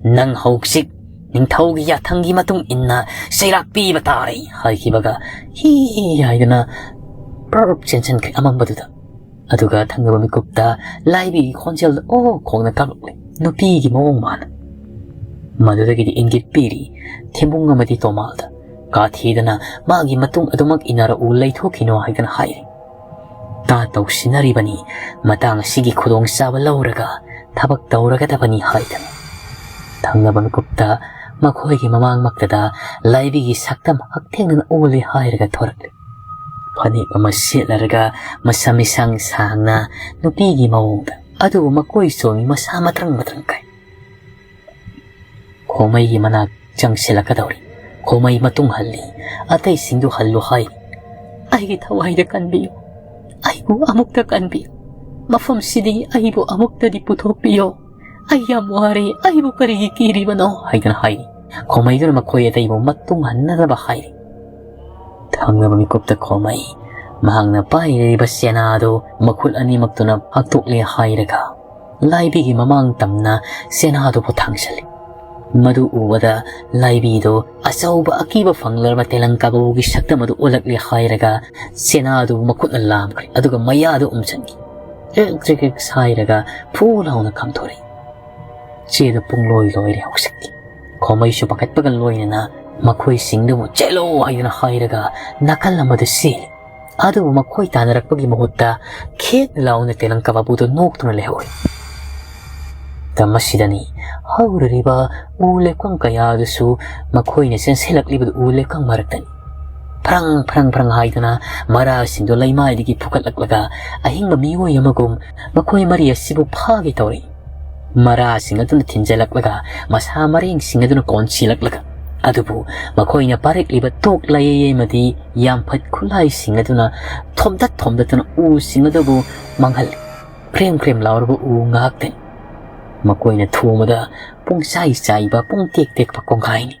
"ꯅꯪ ꯍꯧꯖꯤꯛ ꯅꯤꯡꯊꯧꯒꯤ ꯌꯥꯊꯪꯒꯤ ꯃꯇꯨꯡ ꯏꯟꯅ ꯆꯩꯔꯥꯛ ꯄꯤꯕ ꯇꯥꯔꯦ" ꯍꯥꯏꯈꯤꯕꯒ ꯍꯤ ꯍꯥꯏꯗꯨꯅ ꯄ꯭ꯔꯞ ꯆꯦꯟꯁꯤꯟꯈ꯭ꯔꯦ ꯑꯃꯝꯕꯗꯨꯗ꯫ ꯑꯗꯨꯒ ꯊꯪꯅꯕ ꯃꯤꯀꯨꯞꯇ ꯂꯥꯏꯕꯤꯒꯤ ꯈꯣꯟꯖꯦꯜꯗ ꯑꯣ ꯈꯣꯡꯅ ꯀꯥꯞꯂꯛꯂꯦ, ꯅꯨꯄꯤꯒꯤ ꯃꯑꯣꯡ ꯃꯥꯟꯅ꯫ ꯃꯗꯨꯗꯒꯤꯗꯤ ꯏꯪꯒꯤꯠ ꯄꯤꯔꯤ ꯊꯦꯝꯕꯨꯡ ꯑꯃꯗꯤ ꯇꯣꯃꯥꯜꯗ꯫ ꯀꯥ ꯊꯤꯗꯅ ꯃꯥꯒꯤ ꯃꯇꯨꯡ ꯑꯗꯨꯃꯛ ꯏꯟꯅꯔꯛꯎ, ꯂꯩꯊꯣꯛꯈꯤꯅꯣ ꯍꯥꯏꯗꯅ ꯍꯥꯏꯔꯤ꯫ ꯇꯥ ꯇꯧꯁꯤꯟꯅꯔꯤꯕꯅꯤ, ꯃꯇꯥꯡ ꯑꯁꯤꯒꯤ ꯈꯨꯗꯣꯡꯆꯥꯕ ꯂꯧꯔꯒ ꯊꯕꯛ ꯇꯧꯔꯒꯗꯕꯅꯤ ꯍꯥꯏꯗꯅ꯫ ꯊꯪꯅꯕ ꯃꯤꯀꯨꯞꯇ ꯃꯈꯣꯏꯒꯤ ꯃꯃꯥꯡꯃꯛꯇꯗ ꯂꯥꯏꯕꯤꯒꯤ ꯁꯛꯇꯝ ꯍꯛꯊꯦꯡꯅꯅ ꯑꯣꯜꯂꯦ ꯍꯥꯏꯔꯒ ꯊꯣꯔꯛꯂꯦ꯫ ꯐꯅꯦꯛ ꯑꯃ ꯁꯦꯠꯂꯔꯒ ꯃꯁꯝ ꯏꯁꯥꯡ ꯁꯥꯡꯅ ꯅꯨꯄꯤꯒꯤ ꯃꯑꯣꯡꯗ, ꯑꯗꯨꯕꯨ ꯃꯀꯣꯏ ꯆꯣꯝꯃꯤ, ꯃꯁꯥ ꯃꯇ꯭ꯔꯪ ꯃꯇ꯭ꯔꯪ ꯀꯥꯏ꯫ ꯈꯣꯃꯩꯒꯤ ꯃꯅꯥꯛ ꯆꯪꯁꯤꯜꯂꯛꯀꯗꯧꯔꯤ꯫ ꯈꯣꯃꯩ ꯃꯇꯨꯡ ꯍꯜꯂꯤ꯫ ꯑꯇꯩꯁꯤꯡꯗꯨ ꯍꯜꯂꯨ ꯍꯥꯏ꯫ "ꯑꯩꯒꯤ ꯊꯋꯥꯏꯗ ꯀꯟꯕꯤꯌꯨ꯫ ꯑꯩꯕꯨ ꯑꯃꯨꯛꯇ ꯀꯟꯕꯤꯌꯨ꯫ ꯃꯐꯝꯁꯤꯗꯒꯤ ꯑꯩꯕꯨ ꯑꯃꯨꯛꯇꯗꯤ ꯄꯨꯊꯣꯛꯄꯤꯌꯣ꯫ ꯑꯩ ꯌꯥꯝ ꯋꯥꯔꯦ꯫ ꯑꯩꯕꯨ ꯀꯔꯤꯒꯤ ꯀꯤꯔꯤꯕꯅꯣ?" ꯍꯥꯏꯗꯅ ꯍꯥꯏꯔꯤ꯫ ꯈꯣꯃꯩꯗꯨꯅ ꯃꯈꯣꯏ ꯑꯇꯩꯕꯨ ꯃꯇꯨꯡ ꯍꯟꯅꯅꯕ ꯍꯥꯏꯔꯤ꯫ ꯊꯪꯅꯕ ꯃꯤꯀꯨꯞꯇ ꯈꯣꯃꯩ ꯃꯍꯥꯛꯅ ꯄꯥꯏꯔꯤꯕ ꯆꯦꯅꯥꯗꯨ ꯃꯈꯨꯠ ꯑꯅꯤꯃꯛꯇꯨꯅ ꯐꯥꯛꯇꯣꯛꯂꯦ ꯍꯥꯏꯔꯒ ꯂꯥꯏꯕꯤꯒꯤ ꯃꯃꯥꯡ ꯇꯝꯅ ꯆꯦꯅꯥꯗꯨꯕꯨ ꯊꯥꯡꯖꯜꯂꯤ꯫ ꯃꯗꯨ ꯎꯕꯗ ꯂꯥꯏꯕꯤꯗꯨ ꯑꯆꯧꯕ ꯑꯀꯤꯕ ꯐꯪꯂꯔꯕ ꯇꯦꯂꯪꯀꯥꯕꯨꯒꯤ ꯁꯛꯇꯝ ꯑꯗꯨ ꯑꯣꯜꯂꯛꯂꯦ ꯍꯥꯏꯔꯒ ꯆꯦꯅꯥꯗꯨꯕꯨ ꯃꯈꯨꯠꯅ ꯂꯥꯝꯈ꯭ꯔꯦ, ꯑꯗꯨꯒ ꯃꯌꯥꯗꯨ ꯎꯝꯁꯤꯟꯈꯤ꯫ ꯀ꯭ꯔꯤꯛ ꯀ꯭ꯔꯤꯛ ꯀ꯭ꯔꯤꯛ ꯁꯥꯏꯔꯒ ꯐꯨ ꯂꯥꯎꯅ ꯀꯥꯝꯊꯣꯔꯛꯏ꯫ ꯆꯦꯗꯨ ꯄꯨꯡꯂꯣꯏ ꯂꯣꯏꯔꯦ ꯍꯧꯖꯤꯛꯇꯤ꯫ ꯈꯣꯃꯩꯁꯨ ꯄꯥꯈꯠꯄꯒ ꯂꯣꯏꯅꯅ ꯃꯈꯣꯏꯁꯤꯡꯗꯨꯕꯨ "ꯆꯦꯜꯂꯣ" ꯍꯥꯏꯗꯨꯅ ꯍꯥꯏꯔꯒ ꯅꯥꯀꯜ ꯑꯃꯗ ꯆꯦꯜꯂꯤ꯫ ꯑꯗꯨꯕꯨ ꯃꯈꯣꯏ ꯇꯥꯟꯅꯔꯛꯄꯒꯤ ꯃꯍꯨꯠꯇ ꯈꯦꯠ ꯂꯥꯎꯅ ꯇꯦꯂꯪꯀꯥ ꯕꯥꯕꯨꯗꯨ ꯅꯣꯛꯇꯨꯅ ꯂꯩꯍꯧꯔꯤ꯫ ꯃꯇꯝ ꯑꯁꯤꯗꯅꯤ ꯍꯧꯔꯤꯕ ꯎ ꯂꯩꯀꯪ ꯀꯌꯥ ꯑꯗꯨꯁꯨ ꯃꯈꯣꯏꯅ ꯆꯦꯟꯁꯤꯜꯂꯛꯂꯤꯕꯗꯨ ꯎ ꯂꯩꯀꯪ ꯃꯔꯛꯇꯅꯤ꯫ ꯐ꯭ꯔꯪ ꯐ꯭ꯔꯪ ꯐ꯭ꯔꯪ ꯍꯥꯏꯗꯨꯅ ꯃꯔꯥꯁꯤꯡꯗꯨ ꯂꯩꯃꯥꯏꯗꯒꯤ ꯐꯨꯒꯠꯂꯛꯂꯒ ꯑꯍꯤꯡꯕ ꯃꯤꯑꯣꯏ ꯑꯃꯒꯨꯝ ꯃꯈꯣꯏ ꯃꯔꯤ ꯑꯁꯤꯕꯨ ꯐꯥꯒꯦ ꯇꯧꯔꯛꯏ꯫ ꯃꯔꯥꯁꯤꯡ ꯑꯗꯨꯅ ꯊꯤꯟꯖꯤꯜꯂꯛꯂꯒ ꯃꯁꯥ ꯃꯔꯦꯡꯁꯤꯡ ꯑꯗꯨꯅ ꯀꯣꯟꯁꯤꯜꯂꯛꯂꯒ, ꯑꯗꯨꯕꯨ ꯃꯈꯣꯏꯅ ꯄꯥꯔꯛꯂꯤꯕ ꯇꯣꯛ ꯂꯩꯌꯩ ꯑꯃꯗꯤ ꯌꯥꯝꯐꯠ ꯈꯨꯠꯂꯥꯏꯁꯤꯡ ꯑꯗꯨꯅ ꯊꯣꯝꯗꯠ ꯊꯣꯝꯗꯠꯇꯨꯅ ꯎꯁꯤꯡ ꯑꯗꯨꯕꯨ ꯃꯥꯡꯍꯜꯂꯤ꯫ ꯀ꯭ꯔꯦꯝ ꯀ꯭ꯔꯦꯝ ꯂꯥꯎꯔꯕ ꯎ ꯉꯥꯛꯇꯅꯤ꯫ ꯃꯈꯣꯏꯅ ꯊꯣꯝꯕꯗ ꯄꯨꯡꯆꯥꯏ ꯆꯥꯏꯕ, ꯄꯨꯡ ꯇꯦꯛ ꯇꯦꯛꯄ ꯀꯣꯡꯒꯥꯏꯅꯤ꯫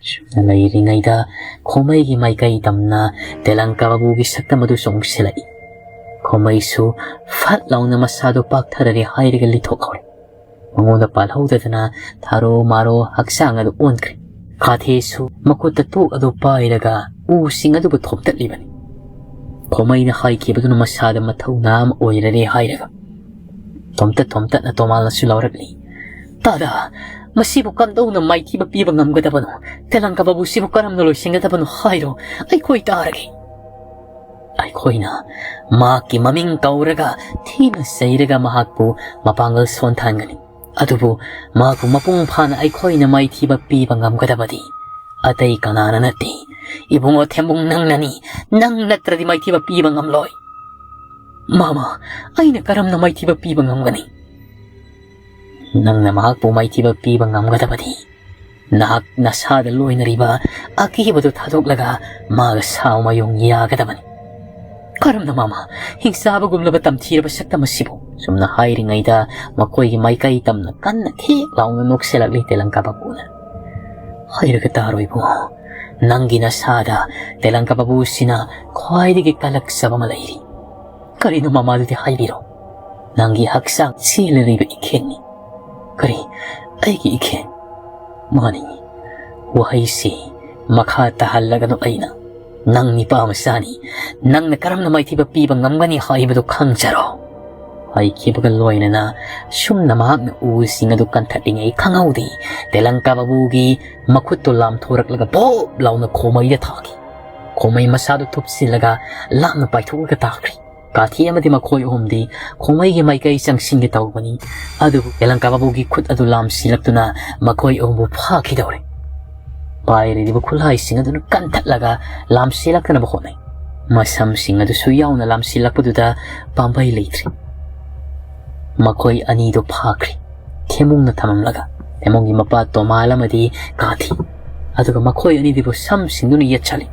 ꯁꯨꯝꯅ ꯂꯩꯔꯤꯉꯩꯗ ꯈꯣꯃꯩꯒꯤ ꯃꯥꯏꯀꯩ ꯇꯝꯅ ꯇꯦꯂꯪꯀꯥ ꯕꯥꯕꯨꯒꯤ ꯁꯛꯇꯝ ꯑꯗꯨ ꯆꯣꯡꯁꯤꯜꯂꯛꯏ꯫ ꯈꯣꯃꯩꯁꯨ ꯐꯠ ꯂꯥꯎꯅ ꯃꯁꯥꯗꯨ ꯄꯥꯛꯊꯔꯔꯦ ꯍꯥꯏꯔꯒ ꯂꯤꯊꯣꯛꯍꯧꯔꯦ꯫ ꯃꯉꯣꯟꯗ ꯄꯥꯜꯍꯧꯗꯗꯅ ꯊꯥꯔꯣ ꯃꯥꯔꯣ ꯍꯛꯆꯥꯡ ꯑꯗꯨ ꯑꯣꯟꯈ꯭ꯔꯦ꯫ ꯀꯥꯊꯤꯁꯨ ꯃꯈꯨꯠꯇ ꯇꯣꯛ ꯑꯗꯨ ꯄꯥꯏꯔꯒ ꯎꯁꯤꯡ ꯑꯗꯨꯕꯨ ꯊꯣꯝꯇꯠꯂꯤꯕꯅꯤ꯫ ꯈꯣꯃꯩꯅ ꯍꯥꯏꯈꯤꯕꯗꯨꯅ ꯃꯁꯥꯗ ꯃꯊꯧꯅꯥ ꯑꯃ ꯑꯣꯏꯔꯔꯦ ꯍꯥꯏꯔꯒ ꯊꯣꯝꯇꯠ ꯊꯣꯝꯇꯠꯅ ꯇꯣꯃꯥꯜꯅꯁꯨ ꯂꯥꯎꯔꯛꯂꯤ꯫ "ꯇꯥꯗꯥ, ꯃꯁꯤꯕꯨ ꯀꯝꯗꯧꯅ ꯃꯥꯏꯊꯤꯕ ꯄꯤꯕ ꯉꯝꯒꯗꯕꯅꯣ? ꯇꯦꯂꯪꯀꯥ ꯕꯥꯕꯨꯁꯤꯕꯨ ꯀꯔꯝꯅ ꯂꯣꯏꯁꯤꯟꯒꯗꯕꯅꯣ ꯍꯥꯏꯔꯣ, ꯑꯩꯈꯣꯏ ꯇꯥꯔꯒꯦ꯫ ꯑꯩꯈꯣꯏꯅ ꯃꯍꯥꯛꯀꯤ ꯃꯃꯤꯡ ꯀꯧꯔꯒ ꯊꯤꯅ ꯆꯩꯔꯒ ꯃꯍꯥꯛꯄꯨ ꯃꯄꯥꯡꯒꯜ ꯁꯣꯟꯊꯍꯟꯒꯅꯤ꯫ ꯑꯗꯨꯕꯨ ꯃꯍꯥꯛꯄꯨ ꯃꯄꯨꯡ ꯐꯥꯅ ꯑꯩꯈꯣꯏꯅ ꯃꯥꯏꯊꯤꯕ ꯄꯤꯕ ꯉꯝꯒꯗꯕꯗꯤ ꯑꯇꯩ ꯀꯅꯥꯅ ꯅꯠꯇꯦ, ꯏꯕꯨꯡꯉꯣ ꯊꯦꯝꯕꯨꯡ, ꯅꯪꯅꯅꯤ꯫ ꯅꯪ ꯅꯠꯇ꯭ꯔꯗꯤ ꯃꯥꯏꯊꯤꯕ ꯄꯤꯕ ꯉꯝꯂꯣꯏ꯫" "ꯃꯥꯃ, ꯑꯩꯅ ꯀꯔꯝꯅ ꯃꯥꯏꯊꯤꯕ ꯄꯤꯕ ꯉꯝꯒꯅꯤ?" "ꯅꯪꯅ ꯃꯍꯥꯛꯄꯨ ꯃꯥꯏꯊꯤꯕ ꯄꯤꯕ ꯉꯝꯒꯗꯕꯗꯤ ꯅꯍꯥꯛ ꯅꯁꯥꯗ ꯂꯣꯏꯅꯔꯤꯕ ꯑꯀꯤꯕꯗꯨ ꯊꯥꯗꯣꯛꯂꯒ ꯃꯥꯒ ꯁꯥꯎ ꯃꯌꯨꯡ ꯌꯥꯒꯗꯕꯅꯤ꯫" "ꯀꯔꯝꯅ, ꯃꯥꯃ? ꯍꯤꯡꯆꯥꯕꯒꯨꯝꯂꯕ ꯇꯝꯊꯤꯔꯕ ꯁꯛꯇꯝ ꯑꯁꯤꯕꯨ?" ꯁꯨꯝꯅ ꯍꯥꯏꯔꯤꯉꯩꯗ ꯃꯈꯣꯏꯒꯤ ꯃꯥꯏꯀꯩ ꯇꯝꯅ ꯀꯟꯅ ꯈꯦꯛ ꯂꯥꯎꯅ ꯅꯣꯛꯁꯤꯜꯂꯛꯂꯤ ꯇꯦꯂꯪꯀꯥ ꯕꯥꯕꯨꯅ꯫ "ꯍꯥꯏꯔꯒ ꯇꯥꯔꯣ ꯏꯕꯨꯡꯉꯣ, ꯅꯪꯒꯤ ꯅꯁꯥꯗ ꯇꯦꯂꯪꯀꯥ ꯕꯥꯕꯨꯁꯤꯅ ꯈ꯭ꯋꯥꯏꯗꯒꯤ ꯀꯜꯂꯛꯆꯕ ꯑꯃ ꯂꯩꯔꯤ꯫" "ꯀꯔꯤꯅꯣ ꯃꯃꯥꯗꯨꯗꯤ? ꯍꯥꯏꯕꯤꯔꯣ꯫" "ꯅꯪꯒꯤ ꯍꯛꯆꯥꯡ ꯆꯦꯜꯂꯤꯕ ꯏꯈꯦꯟꯅꯤ꯫" "ꯀꯔꯤ? ꯑꯩꯒꯤ ꯏꯈꯦꯟ?" "ꯃꯥꯅꯤ꯫ ꯋꯥꯍꯩꯁꯤ ꯃꯈꯥ ꯇꯥꯍꯜꯂꯒꯅꯨ꯫ ꯑꯩꯅ ꯅꯪ ꯅꯤꯄꯥ ꯃꯆꯥꯅꯤ꯫ ꯅꯪꯅ ꯀꯔꯝꯅ ꯃꯥꯏꯊꯤꯕ ꯄꯤꯕ ꯉꯝꯒꯅꯤ ꯍꯥꯏꯕꯗꯨ ꯈꯪꯖꯔꯣ꯫" ꯍꯥꯏꯈꯤꯕꯒ ꯂꯣꯏꯅꯅ ꯁꯨꯝꯅ ꯃꯍꯥꯛꯅ ꯎꯁꯤꯡ ꯑꯗꯨ ꯀꯟꯊꯠꯂꯤꯉꯩ ꯈꯪꯍꯧꯗꯦ, ꯇꯦꯂꯪꯀꯥ ꯕꯥꯕꯨꯒꯤ ꯃꯈꯨꯠꯇꯨ ꯂꯥꯝꯊꯣꯔꯛꯂꯒ ꯚꯣꯞ ꯂꯥꯎꯅ ꯈꯣꯃꯩꯗ ꯊꯥꯈꯤ꯫ ꯈꯣꯃꯩ ꯃꯁꯥꯗꯨ ꯊꯨꯞꯆꯤꯜꯂꯒ ꯂꯥꯞꯅ ꯄꯥꯏꯊꯣꯛꯂꯒ ꯇꯥꯈ꯭ꯔꯦ꯫ ꯀꯥꯊꯤ ꯑꯃꯗꯤ ꯃꯈꯣꯏ ꯑꯍꯨꯝꯗꯤ ꯈꯣꯃꯩꯒꯤ ꯃꯥꯏꯀꯩ ꯆꯪꯁꯤꯟꯒꯦ ꯇꯧꯕꯅꯤ, ꯑꯗꯨꯕꯨ ꯇꯦꯂꯪꯀꯥ ꯕꯥꯕꯨꯒꯤ ꯈꯨꯠ ꯑꯗꯨ ꯂꯥꯝꯁꯤꯜꯂꯛꯇꯨꯅ ꯃꯈꯣꯏ ꯑꯍꯨꯝꯕꯨ ꯐꯥꯈꯤꯗꯧꯔꯦ꯫ ꯄꯥꯏꯔꯤꯕ ꯈꯨꯠꯂꯥꯏꯁꯤꯡ ꯑꯗꯨꯅ ꯀꯟꯊꯠꯂꯒ ꯂꯥꯝꯁꯤꯜꯂꯛꯇꯅꯕ ꯍꯣꯠꯅꯩ꯫ ꯃꯁꯝꯁꯤꯡ ꯑꯗꯨꯁꯨ ꯌꯥꯎꯅ ꯂꯥꯝꯁꯤꯜꯂꯛꯄꯗꯨꯗ ꯄꯥꯝꯕꯩ ꯂꯩꯇ꯭ꯔꯦ꯫ ꯃꯈꯣꯏ ꯑꯅꯤꯗꯨ ꯐꯥꯈ꯭ꯔꯦ꯫ ꯊꯦꯝꯕꯨꯡꯅ ꯊꯝꯂꯝꯂꯒ ꯊꯦꯝꯕꯨꯡꯒꯤ ꯃꯄꯥ ꯇꯣꯃꯥꯜ ꯑꯃꯗꯤ ꯀꯥꯊꯤ, ꯑꯗꯨꯒ ꯃꯈꯣꯏ ꯑꯅꯤꯗꯨꯕꯨ ꯁꯝꯁꯤꯡꯗꯨꯅ ꯌꯦꯠꯁꯜꯂꯤ꯫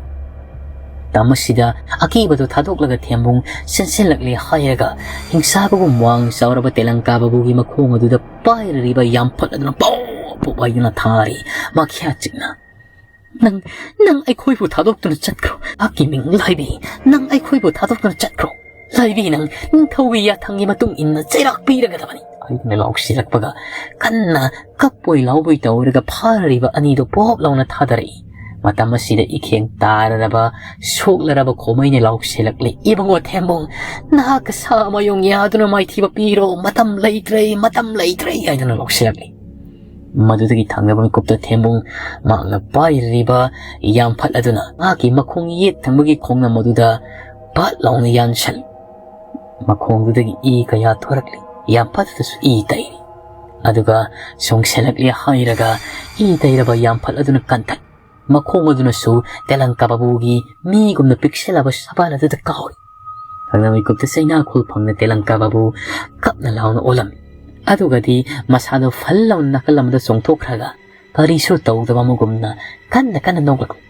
ꯃꯇꯝ ꯑꯁꯤꯗ ꯑꯀꯤꯕꯗꯨ ꯊꯥꯗꯣꯛꯂꯒ ꯊꯦꯝꯕꯨꯡ ꯆꯦꯟꯁꯤꯜꯂꯛꯂꯦ ꯍꯥꯏꯔꯒ ꯍꯤꯡꯁꯥꯕꯒꯨꯝ ꯋꯥꯡ ꯆꯥꯎꯔꯕ ꯇꯦꯂꯪꯀꯥ ꯕꯥꯕꯨꯒꯤ ꯃꯈꯣꯡ ꯑꯗꯨꯗ ꯄꯥꯏꯔꯤꯕ ꯌꯥꯝꯐꯠ ꯑꯗꯨꯅ ꯄꯣꯞ ꯄꯣꯞ ꯍꯥꯏꯗꯨꯅ ꯊꯥꯔꯤ꯫ ꯃꯈ꯭ꯌꯥꯠ ꯆꯤꯛꯅ, "ꯅꯪ, ꯅꯪ ꯑꯩꯈꯣꯏꯕꯨ ꯊꯥꯗꯣꯛꯇꯨꯅ ꯆꯠꯈ꯭ꯔꯣ꯫ ꯅꯍꯥꯛꯀꯤ ꯃꯤꯡ ꯂꯥꯏꯕꯤ, ꯅꯪ ꯑꯩꯈꯣꯏꯕꯨ ꯊꯥꯗꯣꯛꯇꯨꯅ ꯆꯠꯈ꯭ꯔꯣ꯫ ꯂꯥꯏꯕꯤ, ꯅꯪ ꯅꯤꯡꯊꯧꯒꯤ ꯌꯥꯊꯪꯒꯤ ꯃꯇꯨꯡ ꯏꯟꯅ ꯆꯩꯔꯥꯛ ꯄꯤꯔꯒꯗꯕꯅꯤ꯫" ꯍꯥꯏꯗꯨꯅ ꯂꯥꯎꯁꯤꯜꯂꯛꯄꯒ ꯀꯟꯅ ꯀꯞꯄꯣꯏ ꯂꯥꯎꯕꯣꯏ ꯇꯧꯔꯒ ꯐꯥꯔꯔꯤꯕ ꯑꯅꯤꯗꯨ ꯄꯣꯞ ꯂꯥꯎꯅ ꯊꯥꯗꯔꯛꯏ꯫ ꯃꯇꯝ ꯑꯁꯤꯗ ꯏꯈꯦꯡ ꯇꯥꯔꯔꯕ, ꯁꯣꯛꯂꯔꯕ ꯈꯣꯃꯩꯅ ꯂꯥꯎꯁꯤꯜꯂꯛꯂꯤ, "ꯏꯕꯨꯡꯉꯣ ꯊꯦꯝꯕꯨꯡ, ꯅꯍꯥꯛꯀ ꯁꯥ ꯃꯌꯨꯡ ꯌꯥꯗꯨꯅ ꯃꯥꯏꯊꯤꯕ ꯄꯤꯔꯣ, ꯃꯇꯝ ꯂꯩꯇ꯭ꯔꯦ, ꯃꯇꯝ ꯂꯩꯇ꯭ꯔꯦ" ꯍꯥꯏꯗꯨꯅ ꯂꯥꯎꯁꯤꯜꯂꯛꯂꯤ꯫ ꯃꯗꯨꯗꯒꯤ ꯊꯪꯅꯕ ꯃꯤꯀꯨꯞꯇ ꯊꯦꯝꯕꯨꯡ ꯃꯍꯥꯛꯅ ꯄꯥꯏꯔꯤꯕ ꯌꯥꯝꯐꯠ ꯑꯗꯨꯅ ꯃꯍꯥꯛꯀꯤ ꯃꯈꯣꯡ ꯌꯦꯠ ꯊꯪꯕꯒꯤ ꯈꯣꯡꯅꯝ ꯑꯗꯨꯗ ꯄꯠ ꯂꯥꯎꯅ ꯌꯥꯟꯁꯜꯂꯤ꯫ ꯃꯈꯣꯡꯗꯨꯗꯒꯤ ꯏ ꯀꯌꯥ ꯊꯣꯔꯛꯂꯤ꯫ ꯌꯥꯝꯐꯠ ꯑꯗꯨꯁꯨ ꯏ ꯇꯩꯔꯤ꯫ ꯑꯗꯨꯒ ꯆꯣꯡꯁꯤꯜꯂꯛꯂꯦ ꯍꯥꯏꯔꯒ ꯏ ꯇꯩꯔꯕ ꯌꯥꯝꯐꯠ ꯑꯗꯨꯅ ꯀꯟꯊꯠ꯫ ꯃꯈꯣꯡ ꯑꯗꯨꯅꯁꯨ ꯇꯦꯂꯪꯀꯥ ꯕꯥꯕꯨꯒꯤ ꯃꯤꯒꯨꯝꯅ ꯄꯤꯛꯁꯤꯜꯂꯕ ꯁꯕꯥꯟ ꯑꯗꯨꯗ ꯀꯥꯎꯔꯤ꯫ ꯊꯪꯅ ꯃꯤꯀꯨꯞꯇ ꯆꯩꯅꯥꯈꯣꯜ ꯐꯪꯅ ꯇꯦꯂꯪꯀꯥ ꯕꯥꯕꯨ ꯀꯞꯅ ꯂꯥꯎꯅ ꯑꯣꯜꯂꯝꯃꯤ꯫ ꯑꯗꯨꯒꯗꯤ ꯃꯁꯥꯗꯣ ꯐꯜ ꯂꯥꯎꯅ ꯅꯥꯀꯜ ꯑꯃꯗ ꯆꯣꯡꯊꯣꯛꯈ꯭ꯔꯒ ꯀꯔꯤꯁꯨ ꯇꯧꯗꯕ ꯑꯃꯒꯨꯝꯅ ꯀꯟꯅ ꯀꯟꯅ ꯅꯣꯛꯂꯛꯂꯤ꯫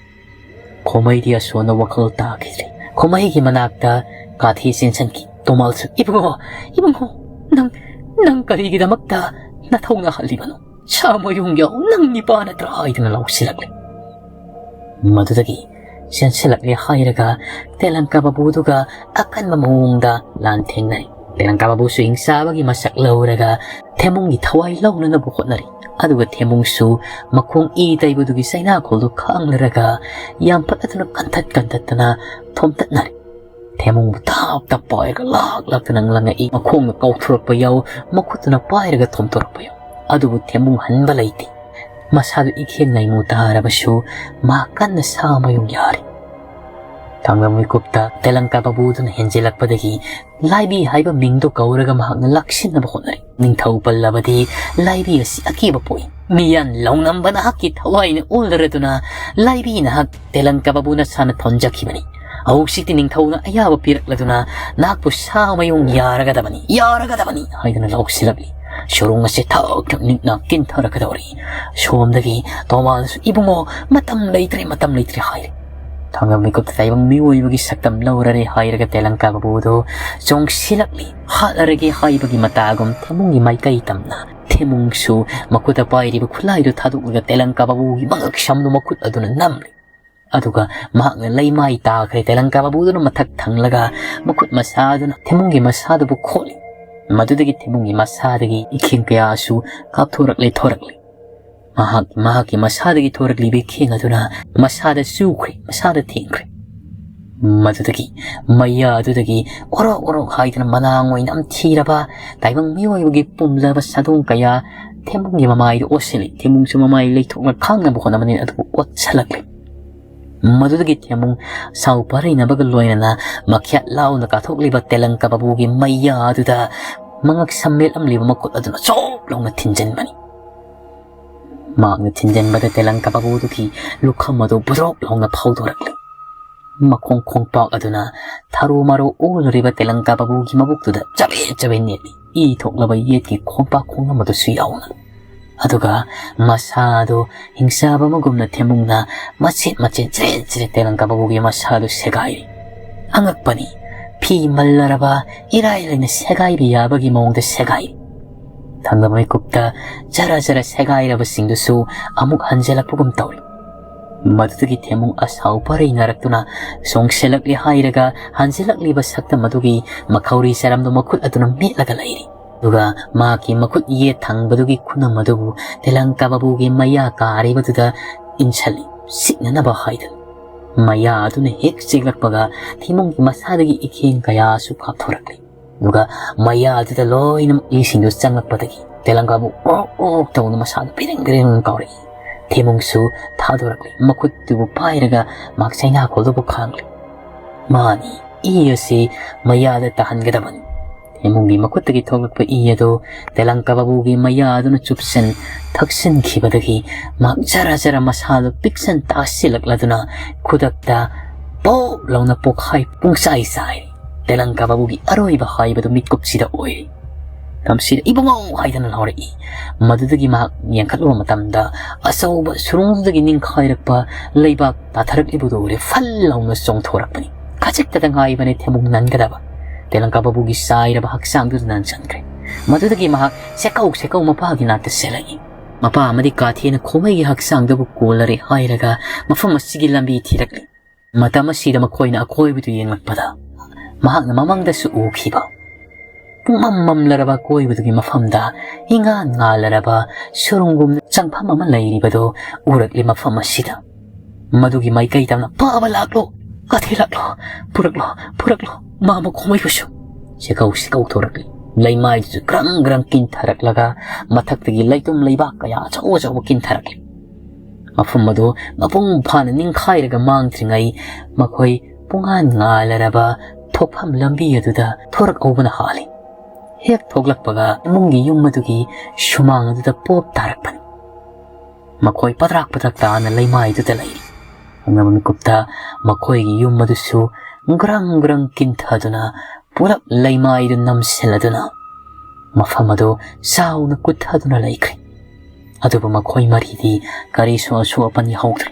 ꯈꯣꯃꯩꯗꯤ ꯑꯁꯣꯟꯕ ꯋꯥꯈꯜ ꯇꯥꯈꯤꯗ꯭ꯔꯦ꯫ ꯈꯣꯃꯩꯒꯤ ꯃꯅꯥꯛꯇ ꯀꯥꯊꯤ ꯆꯦꯟꯁꯤꯟꯈꯤ꯫ ꯇꯣꯃꯥꯜꯁꯨ, "ꯏꯕꯨꯡꯉꯣ, ꯏꯕꯨꯡꯉꯣ, ꯅꯪ, ꯅꯪ ꯀꯔꯤꯒꯤꯗꯃꯛꯇ ꯅꯊꯧꯅꯥ ꯍꯜꯂꯤꯕꯅꯣ? ꯁꯥ ꯃꯌꯨꯡ ꯌꯥꯎ, ꯅꯪ ꯅꯤꯄꯥ ꯅꯠꯇ꯭ꯔꯥ?" ꯍꯥꯏꯗꯨꯅ ꯂꯥꯎꯁꯤꯜꯂꯛꯂꯦ꯫ ꯃꯗꯨꯗꯒꯤ ꯆꯦꯟꯁꯤꯜꯂꯛꯂꯦ ꯍꯥꯏꯔꯒ ꯇꯦꯂꯪꯀꯥ ꯕꯥꯕꯨꯗꯨꯒ ꯑꯀꯟꯕ ꯃꯑꯣꯡꯗ ꯂꯥꯟꯊꯦꯡꯅꯔꯤ꯫ ꯇꯦꯂꯪꯀꯥ ꯕꯥꯕꯨꯁꯨ ꯍꯤꯡꯆꯥꯕꯒꯤ ꯃꯁꯛ ꯂꯧꯔꯒ ꯊꯦꯝꯕꯨꯡꯒꯤ ꯊꯋꯥꯏ ꯂꯧꯅꯅꯕ ꯍꯣꯠꯅꯔꯤ꯫ ꯑꯗꯨꯒ ꯊꯦꯝꯕꯨꯡꯁꯨ ꯃꯈꯣꯡ ꯏ ꯇꯩꯕꯗꯨꯒꯤ ꯆꯩꯅꯥꯈꯣꯜꯗꯨ ꯈꯥꯡꯂꯔꯒ ꯌꯥꯝꯐꯠ ꯑꯗꯨꯅ ꯀꯟꯊꯠ ꯀꯟꯊꯠꯇꯅ ꯊꯣꯝꯇꯠꯅꯔꯤ꯫ ꯊꯦꯝꯕꯨꯡꯕꯨ ꯇꯞ ꯇꯞ ꯄꯥꯏꯔꯒ ꯂꯥꯛ ꯂꯥꯛꯇꯅ ꯂꯪꯉꯛꯏ꯫ ꯃꯈꯣꯡꯅ ꯀꯥꯎꯊꯣꯔꯛꯄ ꯌꯥꯎ, ꯃꯈꯨꯠꯇꯨꯅ ꯄꯥꯏꯔꯒ ꯊꯣꯝꯇꯣꯔꯛꯄ ꯌꯥꯎ꯫ ꯑꯗꯨꯕꯨ ꯊꯦꯝꯕꯨꯡ ꯍꯟꯕ ꯂꯩꯇꯦ꯫ ꯃꯁꯥꯗꯨ ꯏꯈꯦꯡ ꯂꯩꯃꯨ ꯇꯥꯔꯕꯁꯨ ꯃꯥ ꯀꯟꯅ ꯁꯥ ꯃꯌꯨꯡ ꯌꯥꯔꯤ꯫ ꯊꯥꯡꯒ ꯃꯤꯀꯨꯞꯇ ꯇꯦꯂꯪꯀꯥ ꯕꯥꯕꯨꯗꯨꯅ ꯍꯦꯟꯖꯤꯜꯂꯛꯄꯗꯒꯤ ꯂꯥꯏꯕꯤ ꯍꯥꯏꯕ ꯃꯤꯡꯗꯨ ꯀꯧꯔꯒ ꯃꯍꯥꯛꯅ ꯂꯥꯛꯁꯤꯟꯅꯕ ꯍꯣꯠꯅꯔꯤ꯫ ꯅꯤꯡꯊꯧ ꯄꯜꯂꯕꯗꯤ ꯂꯥꯏꯕꯤ ꯑꯁꯤ ꯑꯀꯤꯕ ꯄꯣꯛꯏ꯫ ꯃꯤꯌꯥꯟ ꯂꯧꯅꯝꯕ ꯅꯍꯥꯛꯀꯤ ꯊꯋꯥꯏꯅ ꯑꯣꯜꯂꯔꯗꯨꯅ ꯂꯥꯏꯕꯤ ꯅꯍꯥꯛ ꯇꯦꯂꯪꯀꯥ ꯕꯥꯕꯨ ꯅꯁꯥꯅ ꯊꯣꯟꯖꯈꯤꯕꯅꯤ꯫ ꯍꯧꯖꯤꯛꯇꯤ ꯅꯤꯡꯊꯧꯅ ꯑꯌꯥꯕ ꯄꯤꯔꯛꯂꯗꯨꯅ ꯅꯍꯥꯛꯄꯨ ꯁꯥ ꯃꯌꯨꯡ ꯌꯥꯔꯒꯗꯕꯅꯤ, ꯌꯥꯔꯒꯗꯕꯅꯤ ꯍꯥꯏꯗꯨꯅ ꯂꯥꯎꯁꯤꯜꯂꯛꯂꯤ꯫ ꯁꯣꯔꯣꯡ ꯑꯁꯤ ꯊꯛ ꯊꯛ ꯅꯤꯛꯅ ꯀꯤꯟꯊꯔꯛꯀꯗꯧꯔꯤ꯫ ꯁꯣꯝꯗꯒꯤ ꯇꯣꯃꯥꯜꯅꯁꯨ, "ꯏꯕꯨꯡꯉꯣ, ꯃꯇꯝ ꯂꯩꯇ꯭ꯔꯦ, ꯃꯇꯝ ꯂꯩꯇ꯭ꯔꯦ" ꯍꯥꯏꯔꯤ꯫ ꯊꯥꯡꯒ ꯃꯤꯀꯨꯞꯇ ꯇꯥꯏꯕꯪ ꯃꯤꯑꯣꯏꯕꯒꯤ ꯁꯛꯇꯝ ꯂꯧꯔꯔꯦ ꯍꯥꯏꯔꯒ ꯇꯦꯂꯪꯀꯥ ꯕꯥꯕꯨꯗꯨ ꯆꯣꯡꯁꯤꯜꯂꯛꯂꯤ꯫ ꯍꯥꯠꯂꯔꯒꯦ ꯍꯥꯏꯕꯒꯤ ꯃꯇꯥꯒꯨꯝ ꯊꯦꯝꯕꯨꯡꯒꯤ ꯃꯥꯏꯀꯩ ꯇꯝꯅ ꯊꯦꯝꯕꯨꯡꯁꯨ ꯃꯈꯨꯠꯇ ꯄꯥꯏꯔꯤꯕ ꯈꯨꯠꯂꯥꯏꯗꯨ ꯊꯥꯗꯣꯛꯂꯒ ꯇꯦꯂꯪꯀꯥ ꯕꯥꯕꯨꯒꯤ ꯃꯉꯛ ꯁꯝꯗꯨ ꯃꯈꯨꯠ ꯑꯗꯨꯅ ꯅꯝꯂꯤ꯫ ꯑꯗꯨꯒ ꯃꯍꯥꯛꯅ ꯂꯩꯃꯥꯏ ꯇꯥꯈ꯭ꯔꯦ꯫ ꯇꯦꯂꯪꯀꯥ ꯕꯥꯕꯨꯗꯨꯅ ꯃꯊꯛ ꯊꯪꯂꯒ ꯃꯈꯨꯠ ꯃꯁꯥꯗꯨꯅ ꯊꯦꯝꯕꯨꯡꯒꯤ ꯃꯁꯥꯗꯨꯕꯨ ꯈꯣꯠꯂꯤ꯫ ꯃꯗꯨꯗꯒꯤ ꯊꯦꯝꯕꯨꯡꯒꯤ ꯃꯁꯥꯗꯒꯤ ꯏꯈꯦꯡ ꯀꯌꯥꯁꯨ ꯀꯥꯞꯊꯣꯔꯛꯂꯦ, ꯊꯣꯔꯛꯂꯦ꯫ ꯃꯍꯥꯛ, ꯃꯍꯥꯛꯀꯤ ꯃꯁꯥꯗꯒꯤ ꯊꯣꯔꯛꯂꯤꯕ ꯏꯈꯦꯡ ꯑꯗꯨꯅ ꯃꯁꯥꯗ ꯆꯨꯈ꯭ꯔꯦ, ꯃꯁꯥꯗ ꯊꯦꯡꯈ꯭ꯔꯦ꯫ ꯃꯗꯨꯗꯒꯤ, ꯃꯌꯥ ꯑꯗꯨꯗꯒꯤ ꯑꯣꯔꯣꯛ ꯑꯣꯔꯣꯛ ꯍꯥꯏꯗꯨꯅ ꯃꯅꯥꯡ ꯑꯣꯏꯅ ꯅꯝꯊꯤꯔꯕ ꯇꯥꯏꯕꯪ ꯃꯤꯑꯣꯏꯕꯒꯤ ꯄꯨꯝꯂꯕ ꯁꯥꯗꯣꯡ ꯀꯌꯥ ꯊꯦꯝꯕꯨꯡꯒꯤ ꯃꯃꯥꯏꯗ ꯑꯣꯠꯁꯤꯜꯂꯤ꯫ ꯊꯦꯝꯕꯨꯡꯁꯨ ꯃꯃꯥꯏ ꯂꯩꯊꯣꯛꯅ ꯈꯥꯡꯅꯕ ꯍꯣꯠꯅꯕꯅꯤ, ꯑꯗꯨꯕꯨ ꯑꯣꯠꯁꯤꯜꯂꯛꯂꯤ꯫ ꯃꯗꯨꯗꯒꯤ ꯊꯦꯝꯕꯨꯡ ꯁꯥꯎ ꯄꯥꯔꯩꯅꯕꯒ ꯂꯣꯏꯅꯅ ꯃꯈ꯭ꯌꯥꯠ ꯂꯥꯎꯅ ꯀꯥꯊꯣꯛꯂꯤꯕ ꯇꯦꯂꯪꯀ ꯕꯥꯕꯨꯒꯤ ꯃꯌꯥ ꯑꯗꯨꯗ ꯃꯉꯛ ꯁꯝ ꯃꯦꯠꯂꯝꯂꯤꯕ ꯃꯈꯨꯠ ꯑꯗꯨꯅ ꯆꯣꯞ ꯂꯥꯎꯅ ꯊꯤꯟꯖꯤꯟꯕꯅꯤ꯫ ꯃꯍꯥꯛꯅ ꯊꯤꯟꯖꯤꯟꯕꯗ ꯇꯦꯂꯪꯀ ꯕꯥꯕꯨꯗꯨꯒꯤ ꯂꯨꯈꯝ ꯑꯗꯨ ꯕꯨꯗ꯭ꯔꯣꯛ ꯂꯥꯎꯅ ꯐꯥꯎꯗꯣꯔꯛꯂꯤ꯫ ꯃꯈꯣꯡ ꯈꯣꯡꯄꯥꯛ ꯑꯗꯨꯅ ꯊꯔꯨ ꯃꯔꯨ ꯑꯣꯜꯂꯨꯔꯤꯕ ꯇꯦꯂꯪꯀ ꯕꯥꯕꯨꯒꯤ ꯃꯕꯨꯛꯇꯨꯗ ꯆꯕꯦꯠ ꯆꯕꯦꯠ ꯅꯦꯠꯂꯤ, ꯏ ꯊꯣꯛꯂꯕ ꯌꯦꯠꯀꯤ ꯈꯣꯡꯄꯥꯛ ꯈꯣꯡꯅꯝ ꯑꯗꯨꯁꯨ ꯌꯥꯎꯅ꯫ ꯑꯗꯨꯒ ꯃꯁꯥꯗꯨ ꯍꯤꯡꯆꯥꯕ ꯑꯃꯒꯨꯝꯅ ꯊꯦꯝꯕꯨꯡꯅ ꯃꯆꯦꯠ ꯃꯆꯦꯠ ꯆꯔꯦꯠ ꯆꯔꯦꯠ ꯇꯦꯂꯪꯀ ꯕꯥꯕꯨꯒꯤ ꯃꯁꯥꯗꯨ ꯁꯦꯒꯥꯏꯔꯤ꯫ ꯑꯉꯛꯄꯅꯤ, ꯐꯤ ꯃꯜꯂꯔꯕ ꯏꯔꯥꯏ ꯂꯥꯏꯅ ꯁꯦꯒꯥꯏꯕ ꯌꯥꯕꯒꯤ ꯃꯑꯣꯡꯗ ꯁꯦꯒꯥꯏꯔꯤ꯫ ꯊꯪꯅꯕ ꯃꯤꯀꯨꯞꯇ ꯖꯔ ꯖꯔ ꯁꯦꯒꯥꯏꯔꯕꯁꯤꯡꯗꯨꯁꯨ ꯑꯃꯨꯛ ꯍꯟꯖꯤꯜꯂꯛꯄꯒꯨꯝ ꯇꯧꯔꯤ꯫ ꯃꯗꯨꯗꯒꯤ ꯊꯦꯝꯕꯨꯡ ꯑꯁꯥꯎ ꯄꯥꯔꯩ ꯅꯥꯔꯛꯇꯨꯅ ꯆꯣꯡꯁꯤꯜꯂꯛꯂꯤ ꯍꯥꯏꯔꯒ ꯍꯟꯖꯤꯜꯂꯛꯂꯤꯕ ꯁꯛꯇꯝ ꯑꯗꯨꯒꯤ ꯃꯈꯧꯔꯤ ꯆꯔꯝꯗꯨ ꯃꯈꯨꯠ ꯑꯗꯨꯅ ꯃꯦꯠꯂꯒ ꯂꯩꯔꯤ꯫ ꯑꯗꯨꯒ ꯃꯍꯥꯛꯀꯤ ꯃꯈꯨꯠ ꯌꯦꯠ ꯊꯪꯕꯗꯨꯒꯤ ꯈꯨꯅꯝ ꯑꯗꯨꯕꯨ ꯇꯦꯂꯪꯀ ꯕꯥꯕꯨꯒꯤ ꯃꯌꯥ ꯀꯥꯔꯤꯕꯗꯨꯗ ꯏꯟꯁꯤꯜꯂꯤ, ꯁꯤꯛꯅꯅꯕ ꯍꯥꯏꯗꯨꯅ꯫ ꯃꯌꯥ ꯑꯗꯨꯅ ꯍꯦꯛ ꯆꯤꯛꯂꯛꯄꯒ ꯊꯦꯝꯕꯨꯡꯒꯤ ꯃꯁꯥꯗꯒꯤ ꯏꯈꯦꯡ ꯀꯌꯥꯁꯨ ꯀꯥꯞꯊꯣꯔꯛꯂꯤ꯫ ꯑꯗꯨꯒ ꯃꯌꯥ ꯑꯗꯨꯗ ꯂꯣꯏꯅꯃꯛ ꯏꯁꯤꯡꯗꯨ ꯆꯪꯂꯛꯄꯗꯒꯤ ꯇꯦꯂꯪꯀ ꯕꯥꯕꯨ ꯑꯣꯛ ꯑꯣꯛ ꯇꯧꯅ ꯃꯁꯥꯗꯨ ꯄꯤꯔꯤꯡ ꯄꯤꯔꯤꯡ ꯀꯥꯎꯔꯛꯏ꯫ ꯊꯦꯝꯕꯨꯡꯁꯨ ꯊꯥꯗꯣꯔꯛꯂꯤ, ꯃꯈꯨꯠꯇꯨꯕꯨ ꯄꯥꯏꯔꯒ ꯃꯍꯥꯛ ꯆꯩꯅꯥꯈꯣꯜꯗꯨꯕꯨ ꯈꯥꯡꯂꯤ꯫ ꯃꯥꯅꯤ, ꯏ ꯑꯁꯤ ꯃꯌꯥꯗ ꯇꯥꯍꯟꯒꯗꯕꯅꯤ꯫ ꯊꯦꯝꯕꯨꯡꯒꯤ ꯃꯈꯨꯠꯇꯒꯤ ꯊꯣꯛꯂꯛꯄ ꯏ ꯑꯗꯨ ꯇꯦꯂꯪꯀ ꯕꯥꯕꯨꯒꯤ ꯃꯌꯥ ꯑꯗꯨꯅ ꯆꯨꯞꯁꯤꯟ ꯊꯛꯆꯤꯟꯈꯤꯕꯗꯒꯤ ꯃꯍꯥꯛ ꯖꯔ ꯖꯔ ꯃꯁꯥꯗꯨ ꯄꯤꯛꯁꯟ ꯇꯥꯁꯤꯜꯂꯛꯂꯗꯨꯅ ꯈꯨꯗꯛꯇ ꯄꯣꯞ ꯂꯥꯎꯅ ꯄꯣꯛꯈꯥꯏ ꯄꯨꯡꯆꯥꯏ ꯆꯥꯏꯔꯤ꯫ ꯇꯦꯂꯪꯀ ꯕꯥꯕꯨꯒꯤ ꯑꯔꯣꯏꯕ ꯍꯥꯏꯕꯗꯨ ꯃꯤꯠꯀꯨꯞꯁꯤꯗ ꯑꯣꯏꯔꯤ꯫ ꯃꯇꯝꯁꯤꯗ "ꯏꯕꯨꯡꯉꯣ!" ꯍꯥꯏꯗꯅ ꯂꯥꯎꯔꯛꯏ꯫ ꯃꯗꯨꯗꯒꯤ ꯃꯍꯥꯛ ꯌꯦꯡꯈꯠꯂꯨꯕ ꯃꯇꯝꯗ ꯑꯆꯧꯕ ꯁꯨꯔꯨꯡꯗꯨꯗꯒꯤ ꯅꯤꯡꯈꯥꯏꯔꯛꯄ ꯂꯩꯕꯥꯛ ꯇꯥꯊꯔꯛꯂꯤꯕꯗꯨ ꯎꯔꯦ꯫ ꯐꯜ ꯂꯥꯎꯅ ꯆꯣꯡꯊꯣꯔꯛꯄꯅꯤ꯫ ꯈꯖꯤꯛꯇꯗ ꯉꯥꯏꯕꯅꯤ ꯊꯦꯝꯕꯨꯡ ꯅꯟꯒꯗꯕ꯫ ꯇꯦꯂꯪꯀ ꯕꯥꯕꯨꯒꯤ ꯆꯥꯏꯔꯕ ꯍꯛꯆꯥꯡꯗꯨꯗ ꯅꯟꯁꯤꯟꯈ꯭ꯔꯦ꯫ ꯃꯗꯨꯗꯒꯤ ꯃꯍꯥꯛ ꯁꯦꯀꯧ ꯁꯦꯀꯧ ꯃꯄꯥꯒꯤ ꯅꯥꯛꯇ ꯆꯦꯜꯂꯛꯏ꯫ ꯃꯄꯥ ꯑꯃꯗꯤ ꯀꯥꯊꯦꯅ ꯈꯣꯃꯩꯒꯤ ꯍꯛꯆꯥꯡꯗꯨꯕꯨ ꯀꯣꯜꯂꯔꯦ ꯍꯥꯏꯔꯒ ꯃꯐꯝ ꯑꯁꯤꯒꯤ ꯂꯝꯕꯤ ꯊꯤꯔꯛꯂꯤ꯫ ꯃꯇꯝ ꯑꯁꯤꯗ ꯃꯈꯣꯏꯅ ꯑꯀꯣꯏꯕꯗꯨ ꯌꯦꯡꯂꯛꯄꯗ ꯃꯍꯥꯛꯅ ꯃꯃꯥꯡꯗꯁꯨ ꯎꯈꯤꯕ ꯄꯨꯡꯃꯝ ꯃꯝꯂꯔꯕ ꯀꯣꯏꯕꯗꯨꯒꯤ ꯃꯐꯝꯗ ꯏꯉꯥꯟ ꯉꯥꯜꯂꯔꯕ ꯁꯨꯔꯨꯡꯒꯨꯝꯅ ꯆꯪꯐꯝ ꯑꯃ ꯂꯩꯔꯤꯕꯗꯨ ꯎꯔꯛꯂꯤ꯫ ꯃꯐꯝ ꯑꯁꯤꯗ ꯃꯗꯨꯒꯤ ꯃꯥꯏꯀꯩ ꯇꯝꯅ "ꯐꯥꯕ ꯂꯥꯛꯂꯣ, ꯀꯥꯊꯤ ꯂꯥꯛꯂꯣ, ꯄꯨꯔꯛꯂꯣ, ꯄꯨꯔꯛꯂꯣ, ꯃꯥ ꯃꯈꯣꯡ ꯑꯣꯏꯕꯁꯨ" ꯆꯦꯀꯧ ꯆꯦꯀꯧ ꯊꯣꯔꯛꯂꯤ꯫ ꯂꯩꯃꯥꯏꯗꯨꯁꯨ ꯒ꯭ꯔꯪ ꯒ꯭ꯔꯪ ꯀꯤꯟꯊꯔꯛꯂꯒ ꯃꯊꯛꯇꯒꯤ ꯂꯩꯇꯨꯝ ꯂꯩꯕꯥꯛ ꯀꯌꯥ ꯑꯆꯧ ꯑꯆꯧꯕ ꯀꯤꯟꯊꯔꯛꯂꯤ꯫ ꯃꯐꯝ ꯑꯗꯨ ꯃꯄꯨꯡ ꯐꯥꯅ ꯅꯤꯡꯈꯥꯏꯔꯒ ꯃꯥꯡꯗ꯭ꯔꯤꯉꯩ ꯃꯈꯣꯏ ꯄꯨꯡꯉꯥꯟ ꯉꯥꯜꯂꯔꯕ ꯊꯣꯛꯐꯝ ꯂꯝꯕꯤ ꯑꯗꯨꯗ ꯊꯣꯔꯛꯍꯧꯕꯅ ꯍꯥꯜꯂꯤ꯫ ꯍꯦꯛ ꯊꯣꯛꯂꯛꯄꯒ ꯏꯃꯨꯡꯒꯤ ꯌꯨꯝ ꯑꯗꯨꯒꯤ ꯁꯨꯃꯥꯡ ꯑꯗꯨꯗ ꯄꯣꯞ ꯇꯥꯔꯛꯄꯅꯤ꯫ ꯃꯈꯣꯏ ꯄꯗ꯭ꯔꯥꯛ ꯄꯗ꯭ꯔꯥꯛ ꯇꯥꯅ ꯂꯩꯃꯥꯏꯗꯨꯗ ꯂꯩꯔꯤ꯫ ꯈꯪꯅꯕ ꯃꯤꯀꯨꯞꯇ ꯃꯈꯣꯏꯒꯤ ꯌꯨꯝ ꯑꯗꯨꯁꯨ ꯒ꯭ꯔꯪ ꯒ꯭ꯔꯪ ꯀꯤꯟꯊꯗꯨꯅ ꯄꯨꯂꯞ ꯂꯩꯃꯥꯏꯗꯨ ꯅꯝꯁꯤꯜꯂꯗꯨꯅ ꯃꯐꯝ ꯑꯗꯨ ꯆꯥꯎꯅ ꯀꯨꯠꯊꯗꯨꯅ ꯂꯩꯈ꯭ꯔꯦ꯫ ꯑꯗꯨꯕꯨ ꯃꯈꯣꯏ ꯃꯔꯤꯗꯤ ꯀꯔꯤꯁꯨ ꯑꯁꯣꯛ ꯑꯄꯟ ꯌꯥꯍꯧꯗ꯭ꯔꯦ꯫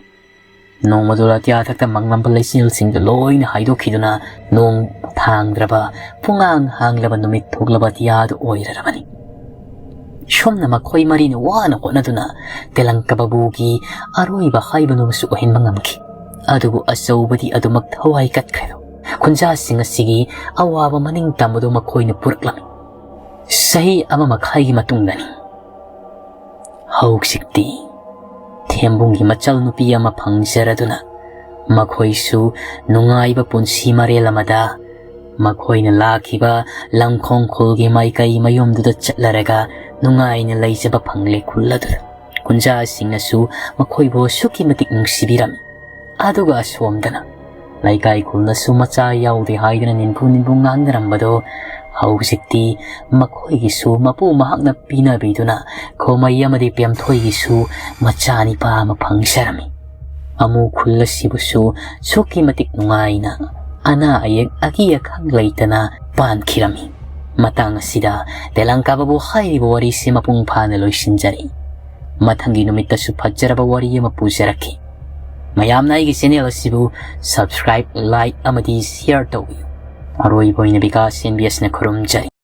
ꯅꯣꯡꯃꯗꯨ ꯑꯇꯤꯌꯥꯊꯛꯇ ꯃꯪꯂꯝꯕ ꯂꯩꯆꯤꯜꯁꯤꯡꯗꯨ ꯂꯣꯏꯅ ꯍꯥꯏꯗꯣꯛꯈꯤꯗꯨꯅ ꯅꯣꯡ ꯊꯥꯡꯗ꯭ꯔꯕ ꯄꯨꯡꯍꯥꯡ ꯍꯥꯡꯂꯕ ꯅꯨꯃꯤꯠ ꯊꯣꯛꯂꯕ ꯑꯇꯤꯌꯥꯗꯨ ꯑꯣꯏꯔꯔꯕꯅꯤ꯫ ꯁꯣꯝꯅ ꯃꯈꯣꯏ ꯃꯔꯤꯅ ꯋꯥꯅ ꯍꯣꯠꯅꯗꯨꯅ ꯇꯦꯂꯪꯀ ꯕꯥꯕꯨꯒꯤ ꯑꯔꯣꯏꯕ ꯍꯥꯏꯕꯗꯨꯃꯁꯨ ꯑꯣꯏꯍꯟꯕ ꯉꯝꯈꯤ꯫ ꯑꯗꯨꯕꯨ ꯑꯆꯧꯕꯗꯤ ꯑꯗꯨꯃꯛ ꯊꯋꯥꯏ ꯀꯠꯈ꯭ꯔꯦꯗꯣ꯫ ꯈꯨꯟꯖꯥꯁꯤꯡ ꯑꯁꯤꯒꯤ ꯑꯋꯥꯕ ꯃꯅꯤꯡ ꯇꯝꯕꯗꯨ ꯃꯈꯣꯏꯅ ꯄꯨꯔꯛꯂꯝꯃꯤ꯫ ꯆꯍꯤ ꯑꯃ ꯃꯈꯥꯏꯒꯤ ꯃꯇꯨꯡꯗꯅꯤ꯫ ꯍꯧꯖꯤꯛꯇꯤ ꯊꯦꯝꯕꯨꯡꯒꯤ ꯃꯆꯜ ꯅꯨꯄꯤ ꯑꯃ ꯐꯪꯖꯔꯗꯨꯅ ꯃꯈꯣꯏꯁꯨ ꯅꯨꯡꯉꯥꯏꯕ ꯄꯨꯟꯁꯤ ꯃꯔꯦꯜ ꯑꯃꯗ ꯃꯈꯣꯏꯅ ꯂꯥꯛꯈꯤꯕ ꯂꯝꯈꯣꯡ ꯈꯨꯜꯒꯤ ꯃꯥꯏꯀꯩ ꯃꯌꯨꯝꯗꯨꯗ ꯆꯠꯂꯔꯒ ꯅꯨꯡꯉꯥꯏꯅ ꯂꯩꯖꯕ ꯐꯪꯂꯦ꯫ ꯈꯨꯜ ꯑꯗꯨꯗ ꯈꯨꯟꯖꯥꯁꯤꯡꯅꯁꯨ ꯃꯈꯣꯏꯕꯨ ꯑꯁꯨꯛꯀꯤ ꯃꯇꯤꯛ ꯅꯨꯡꯁꯤꯕꯤꯔꯝꯃꯤ꯫ ꯑꯗꯨꯒ ꯑꯁꯣꯝꯗꯅ ꯂꯩꯀꯥꯏ ꯈꯨꯜꯅꯁꯨ ꯃꯆꯥ ꯌꯥꯎꯗꯦ ꯍꯥꯏꯗꯨꯅ ꯅꯤꯟꯐꯨ ꯅꯤꯟꯐꯨ ꯉꯥꯡꯅꯔꯝꯕꯗꯣ ꯍꯧꯖꯤꯛꯇꯤ ꯃꯈꯣꯏꯒꯤꯁꯨ ꯃꯄꯨ ꯃꯍꯥꯛꯅ ꯄꯤꯅꯕꯤꯗꯨꯅ ꯈꯣꯃꯩ ꯑꯃꯗꯤ ꯄꯦꯝꯊꯣꯏꯒꯤꯁꯨ ꯃꯆꯥ ꯅꯤꯄꯥ ꯑꯃ ꯐꯪꯖꯔꯝꯃꯤ꯫ ꯑꯃꯨ ꯈꯨꯜ ꯑꯁꯤꯕꯨꯁꯨ ꯑꯁꯨꯛꯀꯤ ꯃꯇꯤꯛ ꯅꯨꯡꯉꯥꯏꯅ ꯑꯅꯥ ꯑꯌꯦꯛ ꯑꯀꯤ ꯑꯈꯪ ꯂꯩꯇꯅ ꯄꯥꯟꯈꯤꯔꯝꯃꯤ꯫ ꯃꯇꯥꯡ ꯑꯁꯤꯗ ꯇꯦꯂꯪꯀꯥ ꯕꯥꯕꯨ ꯍꯥꯏꯔꯤꯕ ꯋꯥꯔꯤꯁꯤ ꯃꯄꯨꯡ ꯐꯥꯅ ꯂꯣꯏꯁꯤꯟꯖꯔꯤ꯫ ꯃꯊꯪꯒꯤ ꯅꯨꯃꯤꯠꯇꯁꯨ ꯐꯖꯔꯕ ꯋꯥꯔꯤ ꯑꯃ ꯄꯨꯖꯔꯛꯈꯤ꯫ ꯃꯌꯥꯝꯅ ꯑꯩꯒꯤ channel ꯑꯁꯤꯕꯨ subscribe, like ꯑꯃꯗꯤ share ꯇꯧꯕꯤꯌꯨ꯫ ꯑꯔꯣꯏꯕ ꯑꯣꯏꯅ ꯕꯤꯀꯥꯁ ꯑꯦꯟ ꯕꯤ ꯑꯦꯁꯅ ꯈꯨꯔꯨꯝꯖꯔꯤ꯫